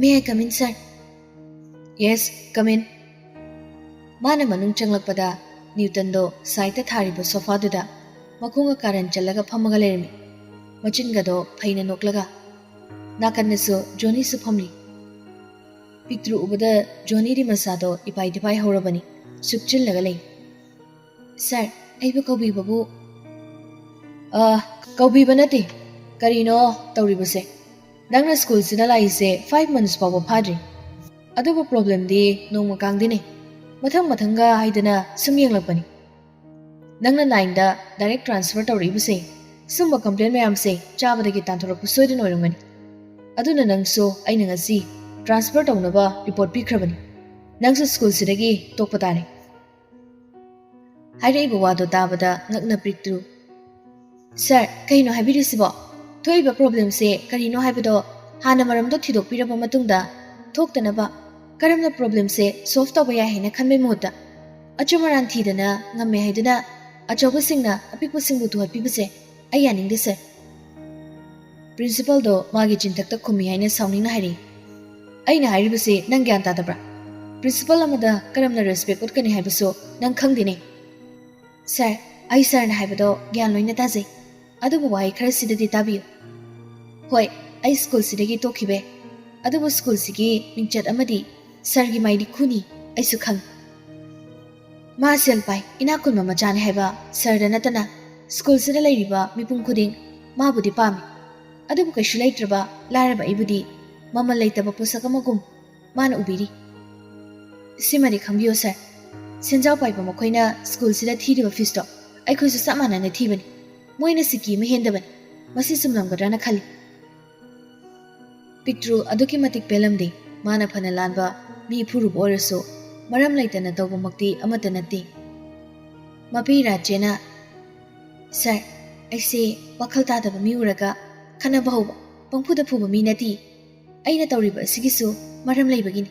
"May I come in, sir?" "Yes, come in." ꯃꯥꯅ ꯃꯅꯨꯡ ꯆꯪꯂꯛꯄꯗ ꯅ꯭ꯌꯨꯇꯟꯗꯣ ꯁꯥꯏꯠꯇ ꯊꯥꯔꯤꯕ ꯁꯣꯐꯥꯗꯨꯗ ꯃꯈꯣꯡꯒ ꯀꯥꯔꯟ ꯆꯜꯂꯒ ꯐꯝꯃꯒ ꯂꯩꯔꯝꯃꯤ꯫ ꯃꯆꯤꯟꯒꯗꯣ ꯐꯩꯅ ꯅꯣꯛꯂꯒ꯫ ꯅꯥꯀꯟꯗꯁꯨ ꯖꯣꯅꯤꯁꯨ ꯐꯝꯂꯤ꯫ ꯄꯤꯛꯇ꯭ꯔꯨ ꯎꯕꯗ ꯖꯣꯅꯤꯗꯤ ꯃꯁꯥꯗꯣ ꯏꯄꯥꯏ ꯗꯤꯄꯥꯏ ꯍꯧꯔꯕꯅꯤ, ꯁꯨꯞꯆꯤꯜꯂꯒ ꯂꯩ꯫ "ꯁꯥꯔ, ꯑꯩꯕꯨ ꯀꯧꯕꯤꯕꯕꯨ?" "ꯑ, ꯀꯧꯕꯤꯕ ꯅꯠꯇꯦ꯫ ꯀꯔꯤꯅꯣ ꯇꯧꯔꯤꯕꯁꯦ? ꯅꯪꯅ ꯁ꯭ꯀꯨꯜꯁꯤꯗ ꯂꯥꯛꯏꯁꯦ five months ꯐꯥꯎꯕ ꯐꯥꯗ꯭ꯔꯤ꯫ ꯑꯗꯨꯕꯨ ꯄ꯭ꯔꯣꯕ꯭ꯂꯦꯝꯗꯤ ꯅꯣꯡꯃ ꯀꯥꯡꯗꯤꯅꯦ꯫ ꯃꯊꯪ ꯃꯊꯪꯒ ꯍꯥꯏꯗꯅ ꯁꯨꯝ ꯌꯦꯡꯂꯛꯄꯅꯤ꯫ ꯅꯪꯅ ꯅꯥꯏꯟꯗ ꯗꯥꯏꯔꯦꯛ ꯇ꯭ꯔꯥꯟꯁꯐꯔ ꯇꯧꯔꯛꯏꯕꯁꯦ, ꯁꯨꯝꯕ ꯀꯝꯄ꯭ꯂꯦꯟ ꯃꯌꯥꯝꯁꯦ ꯆꯥꯕꯗꯒꯤ ꯇꯥꯟꯊꯣꯔꯛꯄ ꯁꯣꯏꯗꯅ ꯑꯣꯏꯔꯝꯒꯅꯤ꯫ ꯑꯗꯨꯅ ꯅꯪꯁꯨ ꯑꯩꯅ ꯉꯁꯤ ꯇ꯭ꯔꯥꯟꯁꯐꯔ ꯇꯧꯅꯕ ꯔꯤꯄꯣꯔꯠ ꯄꯤꯈ꯭ꯔꯕꯅꯤ꯫ ꯅꯪꯁꯨ ꯁ꯭ꯀꯨꯜꯁꯤꯗꯒꯤ ꯇꯣꯛꯄ ꯇꯥꯔꯦ꯫" ꯍꯥꯏꯔꯛꯏꯕ ꯋꯥꯗꯣ ꯇꯥꯕꯗ ꯉꯛꯅ ꯄꯤꯛꯇ꯭ꯔꯨ꯫ "ꯁꯥꯔ, ꯀꯩꯅꯣ ꯍꯥꯏꯕꯤꯔꯤꯁꯤꯕꯣ? ꯊꯣꯛꯏꯕ ꯄ꯭ꯔꯣꯕ꯭ꯂꯦꯝꯁꯦ ꯀꯔꯤꯅꯣ ꯍꯥꯏꯕꯗꯣ ꯍꯥꯟꯅ ꯃꯔꯝꯗꯣ ꯊꯤꯗꯣꯛꯄꯤꯔꯕ ꯃꯇꯨꯡꯗ ꯊꯣꯛꯇꯅꯕ ꯀꯔꯝꯅ ꯄ꯭ꯔꯣꯕ꯭ꯂꯦꯝꯁꯦ ꯁꯣꯜꯚ ꯇꯧꯕ ꯌꯥꯏ ꯍꯥꯏꯅ ꯈꯟꯕꯩ ꯃꯍꯨꯠꯇ ꯑꯆꯨꯝ ꯑꯔꯥꯟ ꯊꯤꯗꯅ ꯉꯝꯃꯦ ꯍꯥꯏꯗꯨꯅ ꯑꯆꯧꯕꯁꯤꯡꯅ ꯑꯄꯤꯛꯄꯁꯤꯡꯕꯨ ꯇꯨꯍꯠꯄꯤꯕꯁꯦ ꯑꯩ ꯌꯥꯅꯤꯡꯗꯦ, ꯁꯥꯔ꯫" ꯄ꯭ꯔꯤꯟꯁꯤꯄꯜꯗꯣ ꯃꯥꯒꯤ ꯆꯤꯟꯊꯛꯇ ꯈꯨꯝꯃꯤ ꯍꯥꯏꯅ ꯁꯥꯎꯅꯤꯡꯅ ꯍꯥꯏꯔꯛꯏ꯫ "ꯑꯩꯅ ꯍꯥꯏꯔꯤꯕꯁꯤ ꯅꯪ ꯒ꯭ꯌꯥꯟ ꯇꯥꯗꯕ꯭ꯔꯥ? ꯄ꯭ꯔꯤꯟꯁꯤꯄꯜ ꯑꯃꯗ ꯀꯔꯝꯅ ꯔꯦꯁꯄꯦꯛ ꯎꯠꯀꯅꯤ ꯍꯥꯏꯕꯁꯨ ꯅꯪ ꯈꯪꯗꯦꯅꯦ꯫" "ꯁꯥꯔ, ꯑꯩ ꯁꯥꯔꯅ ꯍꯥꯏꯕꯗꯣ ꯒ꯭ꯌꯥꯟ ꯂꯣꯏꯅ ꯇꯥꯖꯩ, ꯑꯗꯨꯕꯨ ꯋꯥꯍꯩ ꯈꯔꯁꯤꯗꯗꯤ ꯇꯥꯕꯤꯌꯨ꯫ ꯍꯣꯏ, ꯑꯩ ꯁ꯭ꯀꯨꯜꯁꯤꯗꯒꯤ ꯇꯣꯛꯈꯤꯕ ꯌꯥꯏ, ꯑꯗꯨꯕꯨ ꯁ꯭ꯀꯨꯜꯁꯤꯒꯤ ꯃꯤꯡꯆꯠ ꯑꯃꯗꯤ ꯁꯥꯔꯒꯤ ꯃꯥꯏꯗꯤ ꯈꯨꯅꯤ ꯑꯩꯁꯨ ꯈꯪꯏ꯫ ꯃꯥ ꯁꯦꯜ ꯄꯥꯏ, ꯏꯅꯥꯛ ꯈꯨꯟꯕ ꯃꯆꯥꯅꯤ ꯍꯥꯏꯕ ꯁꯥꯔꯗ ꯅꯠꯇꯅ ꯁ꯭ꯀꯨꯜꯁꯤꯗ ꯂꯩꯔꯤꯕ ꯃꯤꯄꯨꯝ ꯈꯨꯗꯤꯡ ꯃꯥꯕꯨꯗꯤ ꯄꯥꯝꯃꯤ, ꯑꯗꯨꯕꯨ ꯀꯩꯁꯨ ꯂꯩꯇ꯭ꯔꯕ ꯂꯥꯏꯔꯕ ꯑꯩꯕꯨꯗꯤ ꯃꯃꯜ ꯂꯩꯇꯕ ꯄꯣꯠꯁꯛ ꯑꯃꯒꯨꯝ ꯃꯥꯅ ꯎꯕꯤꯔꯤ꯫ ꯁꯤꯃꯗꯤ ꯈꯪꯕꯤꯌꯣ ꯁꯥꯔ, ꯁꯦꯟꯖꯥꯎ ꯄꯥꯏꯕ ꯃꯈꯣꯏꯅ ꯁ꯭ꯀꯨꯜꯁꯤꯗ ꯊꯤꯔꯤꯕ ꯐꯤꯁꯇꯣ ꯑꯩꯈꯣꯏꯁꯨ ꯆꯞ ꯃꯥꯟꯅꯅ ꯊꯤꯕꯅꯤ꯫ ꯃꯣꯏꯅ ꯁꯤꯀꯤ ꯑꯃ ꯍꯦꯟꯗꯕꯅꯤ꯫ ꯃꯁꯤ ꯆꯨꯝꯂꯝꯒꯗ꯭ꯔꯅ ꯈꯜꯂꯤ꯫" ꯄꯤꯛꯇ꯭ꯔꯨ ꯑꯗꯨꯛꯀꯤ ꯃꯇꯤꯛ ꯄꯦꯜꯂꯝꯗꯦ꯫ ꯃꯥꯅ ꯐꯅ ꯂꯥꯟꯕ, ꯃꯤ ꯐꯨꯔꯨꯕ ꯑꯣꯏꯔꯁꯨ ꯃꯔꯝ ꯂꯩꯇꯅ ꯇꯧꯕꯃꯛꯇꯤ ꯑꯃꯠꯇ ꯅꯠꯇꯦ꯫ ꯃꯄꯤ ꯔꯥꯖꯦꯅ, "ꯁꯥꯔ, ꯑꯩꯁꯦ ꯋꯥꯈꯜ ꯇꯥꯗꯕ ꯃꯤ ꯎꯔꯒ ꯈꯠꯅꯕ ꯍꯧꯕ, ꯄꯪꯐꯨꯗ ꯐꯨꯕ ꯃꯤ ꯅꯠꯇꯦ꯫ ꯑꯩꯅ ꯇꯧꯔꯤꯕ ꯑꯁꯤꯒꯤꯁꯨ ꯃꯔꯝ ꯂꯩꯕꯒꯤꯅꯤ꯫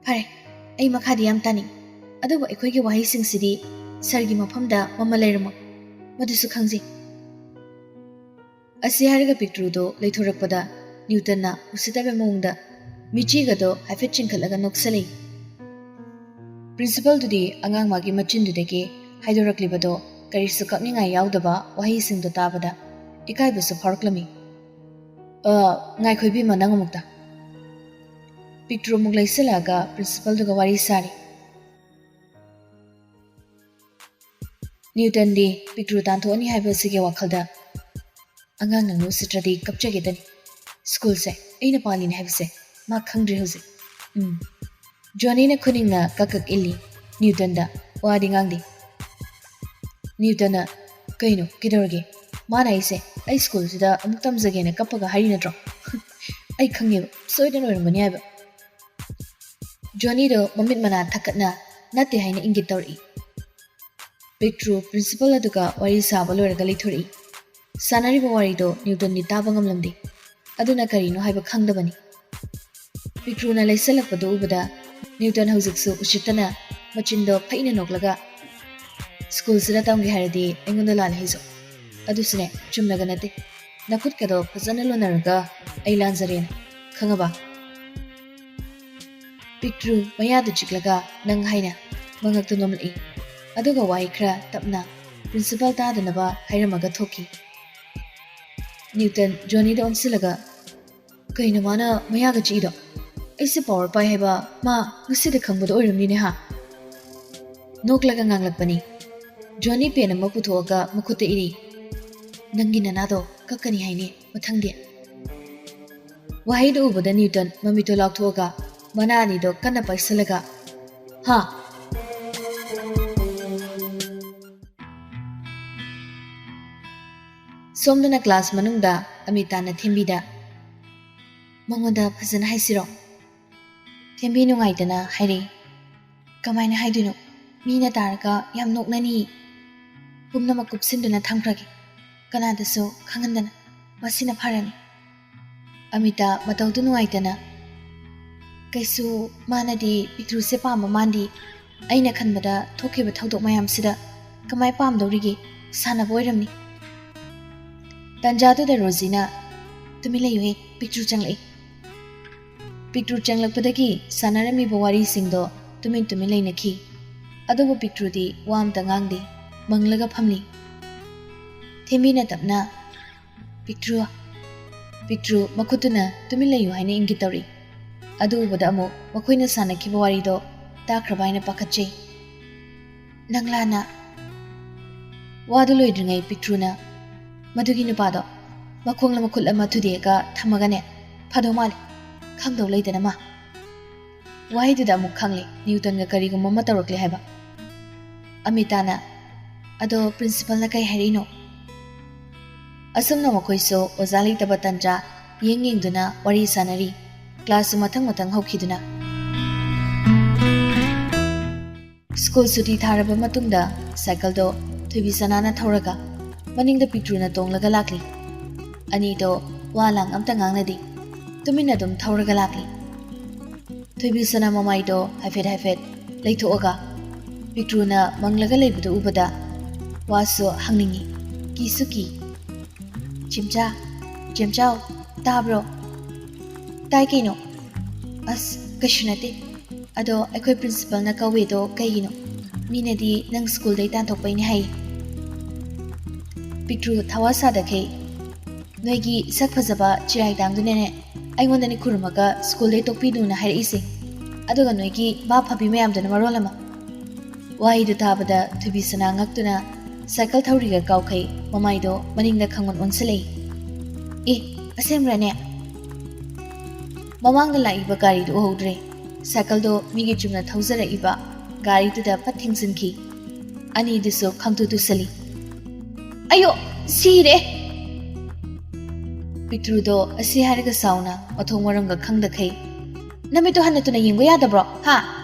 ꯐꯔꯦ, ꯑꯩ ꯃꯈꯥꯗꯤ ꯌꯥꯝ ꯇꯥꯅꯤꯡ, ꯑꯗꯨꯕꯨ ꯑꯩꯈꯣꯏꯒꯤ ꯋꯥꯍꯩꯁꯤꯡꯁꯤꯗꯤ ꯁꯥꯔꯒꯤ ꯃꯐꯝꯗ ꯃꯃꯜ ꯂꯩꯔꯝꯃꯣꯏ, ꯃꯗꯨꯁꯨ ꯈꯪꯖꯩ"꯫ ꯑꯁꯤ ꯍꯥꯏꯔꯒ ꯄꯤꯛꯇ꯭ꯔꯨꯗꯣ ꯂꯩꯊꯣꯔꯛꯄꯗ ꯅ꯭ꯌꯨꯇꯟꯅ ꯎꯁꯤꯠꯇꯕ ꯃꯑꯣꯡꯗ ꯃꯤꯆꯤꯒꯗꯣ ꯍꯥꯏꯐꯦꯠ ꯆꯤꯡꯈꯠꯂꯒ ꯅꯣꯛꯁꯜꯂꯤ꯫ ꯄ꯭ꯔꯤꯟꯁꯤꯄꯜꯗꯨꯗꯤ ꯑꯉꯥꯡ ꯃꯥꯒꯤ ꯃꯆꯤꯟꯗꯨꯗꯒꯤ ꯍꯥꯏꯗꯣꯔꯛꯂꯤꯕꯗꯣ ꯀꯔꯤꯁꯨ ꯀꯛꯅꯤꯡꯉꯥꯏ ꯌꯥꯎꯗꯕ ꯋꯥꯍꯩꯁꯤꯡꯗꯣ ꯇꯥꯕꯗ ꯏꯀꯥꯏꯕꯁꯨ ꯐꯥꯎꯔꯛꯂꯝꯃꯤ꯫ "ꯑ, ꯉꯥꯏꯈꯣ ꯏꯕꯦꯝꯃ, ꯅꯪ ꯑꯃꯨꯛꯇ"꯫ ꯄꯤꯛꯇ꯭ꯔꯨ ꯑꯃꯨꯛ ꯂꯩꯁꯤꯜꯂꯛꯑꯒ ꯄ꯭ꯔꯤꯟꯁꯤꯄꯜꯗꯨꯒ ꯋꯥꯔꯤ ꯁꯥꯔꯤ꯫ ꯅ꯭ꯌꯨꯇꯟꯗꯤ ꯄꯤꯛꯇ꯭ꯔꯨ ꯇꯥꯟꯊꯣꯛꯑꯅꯤ ꯍꯥꯏꯕ ꯑꯁꯤꯒꯤ ꯋꯥꯈꯜꯗ, "ꯑꯉꯥꯡ ꯅꯪꯅ ꯎꯁꯤꯠꯇ꯭ꯔꯗꯤ ꯀꯞꯆꯒꯦꯗꯅꯤ꯫ ꯁ꯭ꯀꯨꯜꯁꯦ ꯑꯩꯅ ꯄꯥꯜꯂꯤꯅꯦ ꯍꯥꯏꯕꯁꯦ ꯃꯥ ꯈꯪꯗ꯭ꯔꯤ ꯍꯧꯖꯤꯛ꯫ ꯎꯝ"꯫ ꯖꯣꯅꯤꯅ ꯈꯨꯅꯤꯡꯅ ꯀꯛ ꯀꯛ ꯏꯜꯂꯤ꯫ ꯅ꯭ꯌꯨꯇꯟꯗ ꯋꯥꯗꯤ ꯉꯥꯡꯗꯦ꯫ ꯅ꯭ꯌꯨꯇꯟꯅ, "ꯀꯩꯅꯣ, ꯀꯩꯗꯧꯔꯒꯦ? ꯃꯥꯅ ꯑꯩꯁꯦ ꯑꯩ ꯁ꯭ꯀꯨꯜꯁꯤꯗ ꯑꯃꯨꯛ ꯇꯝꯖꯒꯦꯅ ꯀꯞꯄꯒ ꯍꯥꯏꯔꯤ ꯅꯠꯇ꯭ꯔꯣ? ꯑꯩ ꯈꯪꯉꯦꯕ, ꯁꯣꯏꯗꯅ ꯑꯣꯏꯔꯝꯒꯅꯤ ꯍꯥꯏꯕ"꯫ ꯖꯣꯅꯤꯗꯣ ꯃꯃꯤꯠ ꯃꯅꯥ ꯊꯛꯀꯠꯅ ꯅꯠꯇꯦ ꯍꯥꯏꯅ ꯏꯪꯒꯤꯠ ꯇꯧꯔꯛꯏ꯫ ꯄꯤꯛꯇ꯭ꯔꯨ ꯄ꯭ꯔꯤꯟꯁꯤꯄꯜ ꯑꯗꯨꯒ ꯋꯥꯔꯤ ꯁꯥꯕ ꯂꯣꯏꯔꯒ ꯂꯩꯊꯣꯔꯛꯏ꯫ ꯁꯥꯟꯅꯔꯤꯕ ꯋꯥꯔꯤꯗꯣ ꯅ꯭ꯌꯨꯇꯟꯗꯤ ꯇꯥꯕ ꯉꯝꯂꯝꯗꯦ꯫ ꯑꯗꯨꯅ ꯀꯔꯤꯅꯣ ꯍꯥꯏꯕ ꯈꯪꯗꯕꯅꯤ꯫ ꯄꯤꯛꯇ꯭ꯔꯨꯅ ꯂꯩꯁꯜꯂꯛꯄꯗꯨ ꯎꯕꯗ ꯅ꯭ꯌꯨꯇꯟ ꯍꯧꯖꯤꯛꯁꯨ ꯎꯁꯤꯠꯇꯅ ꯃꯆꯤꯟꯗꯣ ꯐꯩꯅ ꯅꯣꯛꯂꯒ, "ꯁ꯭ꯀꯨꯜꯁꯤꯗ ꯇꯝꯒꯦ ꯍꯥꯏꯔꯗꯤ ꯑꯩꯉꯣꯟꯗ ꯂꯥꯜꯂꯦ ꯍꯥꯏꯖꯧ꯫ ꯑꯗꯨꯁꯨꯅꯦ, ꯆꯨꯝꯅꯒ ꯅꯠꯇꯦ꯫ ꯅꯈꯨꯠꯀꯗꯣ ꯐꯖꯅ ꯂꯣꯟꯅꯔꯒ ꯑꯩ ꯂꯥꯟꯖꯔꯦꯅ, ꯈꯪꯉꯕ?" ꯄꯤꯛꯇ꯭ꯔꯨ ꯃꯌꯥꯗꯨ ꯆꯤꯛꯂꯒ "ꯅꯪ" ꯍꯥꯏꯅ ꯃꯉꯛꯇ ꯅꯣꯝꯂꯛꯏ꯫ ꯑꯗꯨꯒ ꯋꯥꯍꯩ ꯈꯔ ꯇꯞꯅ ꯄ꯭ꯔꯤꯟꯁꯤꯄꯜ ꯇꯥꯗꯅꯕ ꯍꯥꯏꯔꯝꯃꯒ ꯊꯣꯛꯈꯤ꯫ ꯅ꯭ꯌꯨꯇꯟ ꯖꯣꯅꯤꯗ ꯑꯣꯟꯁꯤꯜꯂꯒ, "ꯀꯩꯅꯣ ꯃꯥꯅ ꯃꯌꯥꯒ ꯆꯤꯛꯏꯗꯣ? ꯑꯩꯁꯦ ꯄꯋꯥꯔ ꯄꯥꯏ ꯍꯥꯏꯕ ꯃꯥ ꯉꯁꯤꯗ ꯈꯪꯕꯗꯣ ꯑꯣꯏꯔꯝꯅꯤꯅꯦ ꯍꯥ?" ꯅꯣꯛꯂꯒ ꯉꯥꯡꯂꯛꯄꯅꯤ꯫ ꯖꯣꯅꯤ ꯄꯦꯟ ꯑꯃ ꯄꯨꯊꯣꯛꯑꯒ ꯃꯈꯨꯠꯇ ꯏꯔꯤ꯫ "ꯅꯪꯒꯤ ꯅꯅꯥꯗꯣ ꯀꯛꯀꯅꯤ ꯍꯥꯏꯅꯦ ꯃꯊꯪꯗꯤ"꯫ ꯋꯥꯍꯩꯗꯨ ꯎꯕꯗ ꯅ꯭ꯌꯨꯇꯟ ꯃꯃꯤꯠꯇꯨ ꯂꯥꯎꯊꯣꯛꯑꯒ ꯃꯅꯥ ꯑꯅꯤꯗꯣ ꯀꯟꯅ ꯄꯥꯏꯁꯜꯂꯒ, "ꯍꯥ?" ꯁꯣꯝꯗꯅ ꯀ꯭ꯂꯥꯁ ꯃꯅꯨꯡꯗ ꯑꯃꯤꯇꯥꯅ ꯊꯦꯝꯕꯤꯗ, "ꯃꯉꯣꯟꯗ ꯐꯖꯅ ꯍꯥꯏꯁꯤꯔꯣ?" ꯊꯦꯝꯕꯤ ꯅꯨꯡꯉꯥꯏꯇꯅ ꯍꯥꯏꯔꯛꯏ꯫ "ꯀꯃꯥꯏꯅ ꯍꯥꯏꯗꯣꯏꯅꯣ? ꯃꯤꯅ ꯇꯥꯔꯒ ꯌꯥꯝ ꯅꯣꯛꯅꯅꯤ꯫ ꯄꯨꯝꯅꯃꯛ ꯀꯨꯞꯁꯤꯟꯗꯨꯅ ꯊꯝꯈ꯭ꯔꯒꯦ, ꯀꯅꯥꯗꯁꯨ ꯈꯪꯍꯟꯗꯅ꯫ ꯃꯁꯤꯅ ꯐꯔꯅꯤ꯫" ꯑꯃꯤꯇꯥ ꯃꯇꯧꯗꯨ ꯅꯨꯡꯉꯥꯏꯇꯅ, "ꯀꯩꯁꯨ ꯃꯥꯅꯗꯤ ꯄꯤꯛꯇ꯭ꯔꯨꯁꯦ ꯄꯥꯝꯕ ꯃꯥꯟꯗꯤ꯫ ꯑꯩꯅ ꯈꯟꯕꯗ ꯊꯣꯛꯈꯤꯕ ꯊꯧꯗꯣꯛ ꯃꯌꯥꯝꯁꯤꯗ ꯀꯃꯥꯏ ꯄꯥꯝꯗꯧꯔꯤꯒꯦ? ꯁꯥꯟꯅꯕ ꯑꯣꯏꯔꯝꯅꯤ꯫" ꯇꯟꯖꯥꯗꯨꯗ ꯔꯣꯖꯤꯅ, "ꯇꯨꯃꯤꯟ ꯂꯩꯌꯨꯍꯦ, ꯄꯤꯛꯇ꯭ꯔꯨ ꯆꯪꯂꯛꯏ꯫" ꯄꯤꯛꯇ꯭ꯔꯨ ꯆꯪꯂꯛꯄꯗꯒꯤ ꯁꯥꯟꯅꯔꯝꯃꯤꯕ ꯋꯥꯔꯤꯁꯤꯡꯗꯣ ꯇꯨꯃꯤꯟ ꯇꯨꯃꯤꯟ ꯂꯩꯅꯈꯤ꯫ ꯑꯗꯨꯕꯨ ꯄꯤꯛꯇ꯭ꯔꯨꯗꯤ ꯋꯥ ꯑꯃꯇ ꯉꯥꯡꯗꯦ, ꯃꯪꯂꯒ ꯐꯝꯂꯤ꯫ ꯊꯦꯝꯕꯤꯅ ꯇꯞꯅ, "ꯄꯤꯛꯇ꯭ꯔꯨ, ꯄꯤꯛꯇ꯭ꯔꯨ", ꯃꯈꯨꯠꯇꯨꯅ "ꯇꯨꯃꯤꯟ ꯂꯩꯌꯨ" ꯍꯥꯏꯅ ꯏꯪꯒꯤꯠ ꯇꯧꯔꯤ꯫ ꯑꯗꯨ ꯎꯕꯗ ꯑꯃꯨꯛ ꯃꯈꯣꯏꯅ ꯁꯥꯟꯅꯈꯤꯕ ꯋꯥꯔꯤꯗꯣ ꯇꯥꯈ꯭ꯔꯕ ꯍꯥꯏꯅ ꯄꯥꯈꯠꯆꯩ꯫ "ꯅꯪꯂꯥꯅ?" ꯋꯥꯗꯨ ꯂꯣꯏꯗ꯭ꯔꯤꯉꯩ ꯄꯤꯛꯇ꯭ꯔꯨꯅ, "ꯃꯗꯨꯒꯤ ꯅꯨꯄꯥꯗꯣ ꯃꯈꯣꯡ ꯑꯃ ꯈꯨꯠ ꯑꯃ ꯊꯨꯗꯦꯛꯑꯒ ꯊꯝꯃꯒꯅꯦ, ꯐꯗꯧ ꯃꯥꯜꯂꯦ, ꯈꯪꯗꯧ ꯂꯩꯗꯅ ꯃꯥ꯫" ꯋꯥꯍꯩꯗꯨꯗ ꯑꯃꯨꯛ ꯈꯪꯂꯦ ꯅ꯭ꯌꯨꯇꯟꯒ ꯀꯔꯤꯒꯨꯝꯕ ꯑꯃ ꯇꯧꯔꯛꯂꯦ ꯍꯥꯏꯕ꯫ ꯑꯃꯤꯇꯥꯅ, "ꯑꯗꯣ ꯄ꯭ꯔꯤꯟꯁꯤꯄꯜꯅ ꯀꯩ ꯍꯥꯏꯔꯛꯏꯅꯣ?" ꯑꯁꯨꯝꯅ ꯃꯈꯣꯏꯁꯨ ꯑꯣꯖꯥ ꯂꯩꯇꯕ ꯇꯟꯖꯥ ꯌꯦꯡ ꯌꯦꯡꯗꯨꯅ ꯋꯥꯔꯤ ꯁꯥꯟꯅꯔꯤ꯫ ꯀ꯭ꯂꯥꯁꯁꯨ ꯃꯊꯪ ꯃꯊꯪ ꯍꯧꯈꯤꯗꯨꯅ꯫ ꯁ꯭ꯀꯨꯜ ꯁꯨꯇꯤ ꯊꯥꯔꯕ ꯃꯇꯨꯡꯗ ꯁꯥꯏꯀꯜꯗꯣ ꯊꯣꯏꯕꯤꯁꯅꯥꯅ ꯊꯧꯔꯒ ꯃꯅꯤꯡꯗ ꯄꯤꯛꯇ꯭ꯔꯨꯅ ꯇꯣꯡꯂꯒ ꯂꯥꯛꯂꯤ꯫ ꯑꯅꯤꯗꯣ ꯋꯥ ꯂꯥꯡ ꯑꯝꯇ ꯉꯥꯡꯅꯗꯦ꯫ ꯇꯨꯃꯤꯟꯅ ꯑꯗꯨꯝ ꯊꯧꯔꯒ ꯂꯥꯛꯂꯤ꯫ ꯊꯣꯏꯕꯤꯁꯅꯥ ꯃꯃꯥꯏꯗꯣ ꯍꯥꯏꯐꯦꯠ ꯍꯥꯏꯐꯦꯠ ꯂꯩꯊꯣꯛꯑꯒ ꯄꯤꯛꯇ꯭ꯔꯨꯅ ꯃꯪꯂꯒ ꯂꯩꯕꯗꯨ ꯎꯕꯗ ꯋꯥꯁꯨ ꯍꯪꯅꯤꯡꯉꯤ, ꯀꯤꯁꯨ ꯀꯤ꯫ "ꯆꯦꯝꯆꯥ, ꯆꯦꯝꯆꯥꯎ, ꯇꯥꯕ꯭ꯔꯣ?" "ꯇꯥꯏ ꯀꯩꯅꯣ?" "ꯑꯁ, ꯀꯩꯁꯨ ꯅꯠꯇꯦ꯫ ꯑꯗꯣ ꯑꯩꯈꯣꯏ ꯄ꯭ꯔꯤꯟꯁꯤꯄꯜꯅ ꯀꯧꯋꯦꯗꯣ ꯀꯩꯒꯤꯅꯣ? ꯃꯤꯅꯗꯤ ꯅꯪ ꯁ꯭ꯀꯨꯜꯗꯩ ꯇꯥꯟꯊꯣꯛꯄꯩꯅꯦ ꯍꯥꯏꯌꯦ꯫" ꯄꯤꯛꯇ꯭ꯔꯨ ꯊꯋꯥ ꯁꯥꯗꯈꯩ, "ꯅꯣꯏꯒꯤ ꯁꯛ ꯐꯖꯕ ꯆꯤꯔꯥꯏ ꯇꯥꯡꯗꯨꯅꯅꯦ ꯑꯩꯉꯣꯟꯗꯅꯤ ꯈꯨꯔꯨꯝꯃꯒ ꯁ꯭ꯀꯨꯜꯗꯩ ꯇꯣꯛꯄꯤꯅꯨꯅ ꯍꯥꯏꯔꯛꯏꯁꯦ꯫ ꯑꯗꯨꯒ ꯅꯣꯏꯒꯤ ꯚꯥꯞ ꯐꯕꯤ ꯃꯌꯥꯝꯗꯨꯅ ꯃꯔꯣꯜ ꯑꯃ꯫" ꯋꯥꯍꯩꯗꯨ ꯇꯥꯕꯗ ꯊꯣꯏꯕꯤꯁꯅꯥ ꯉꯛꯇꯨꯅ ꯁꯥꯏꯀꯜ ꯊꯧꯔꯤꯒ ꯀꯥꯎꯈꯩ ꯃꯃꯥꯏꯗꯣ ꯃꯅꯤꯡꯗ ꯈꯪꯑꯣꯟ ꯑꯣꯟꯁꯤꯜꯂꯛꯏ꯫ "ꯑꯦ, ꯑꯁꯦꯡꯕ꯭ꯔꯅꯦ?" ꯃꯃꯥꯡꯗ ꯂꯥꯛꯏꯕ ꯒꯥꯔꯤꯗꯨ ꯎꯍꯧꯗ꯭ꯔꯦ꯫ ꯁꯥꯏꯀꯜꯗꯣ ꯃꯤꯒꯤ ꯆꯨꯝꯅ ꯊꯧꯖꯔꯛꯏꯕ ꯒꯥꯔꯤꯗꯨꯗ ꯐꯠ ꯊꯦꯡꯖꯤꯟꯈꯤ꯫ ꯑꯅꯤꯗꯨꯁꯨ ꯈꯪꯇꯨ ꯇꯨꯁꯜꯂꯤ꯫ "ꯑꯌꯣ, ꯁꯤꯔꯦ!" ꯄꯤꯛꯇ꯭ꯔꯨꯗꯣ ꯑꯁꯤ ꯍꯥꯏꯔꯒ ꯁꯥꯎꯅ ꯃꯊꯣꯡ ꯃꯔꯝꯒ ꯈꯪꯗꯈꯩ, "ꯅꯃꯤꯠꯇꯣ ꯍꯟꯅ ꯇꯨꯅ ꯌꯦꯡꯕ ꯌꯥꯗꯕ꯭ꯔꯣ? ꯍꯥ?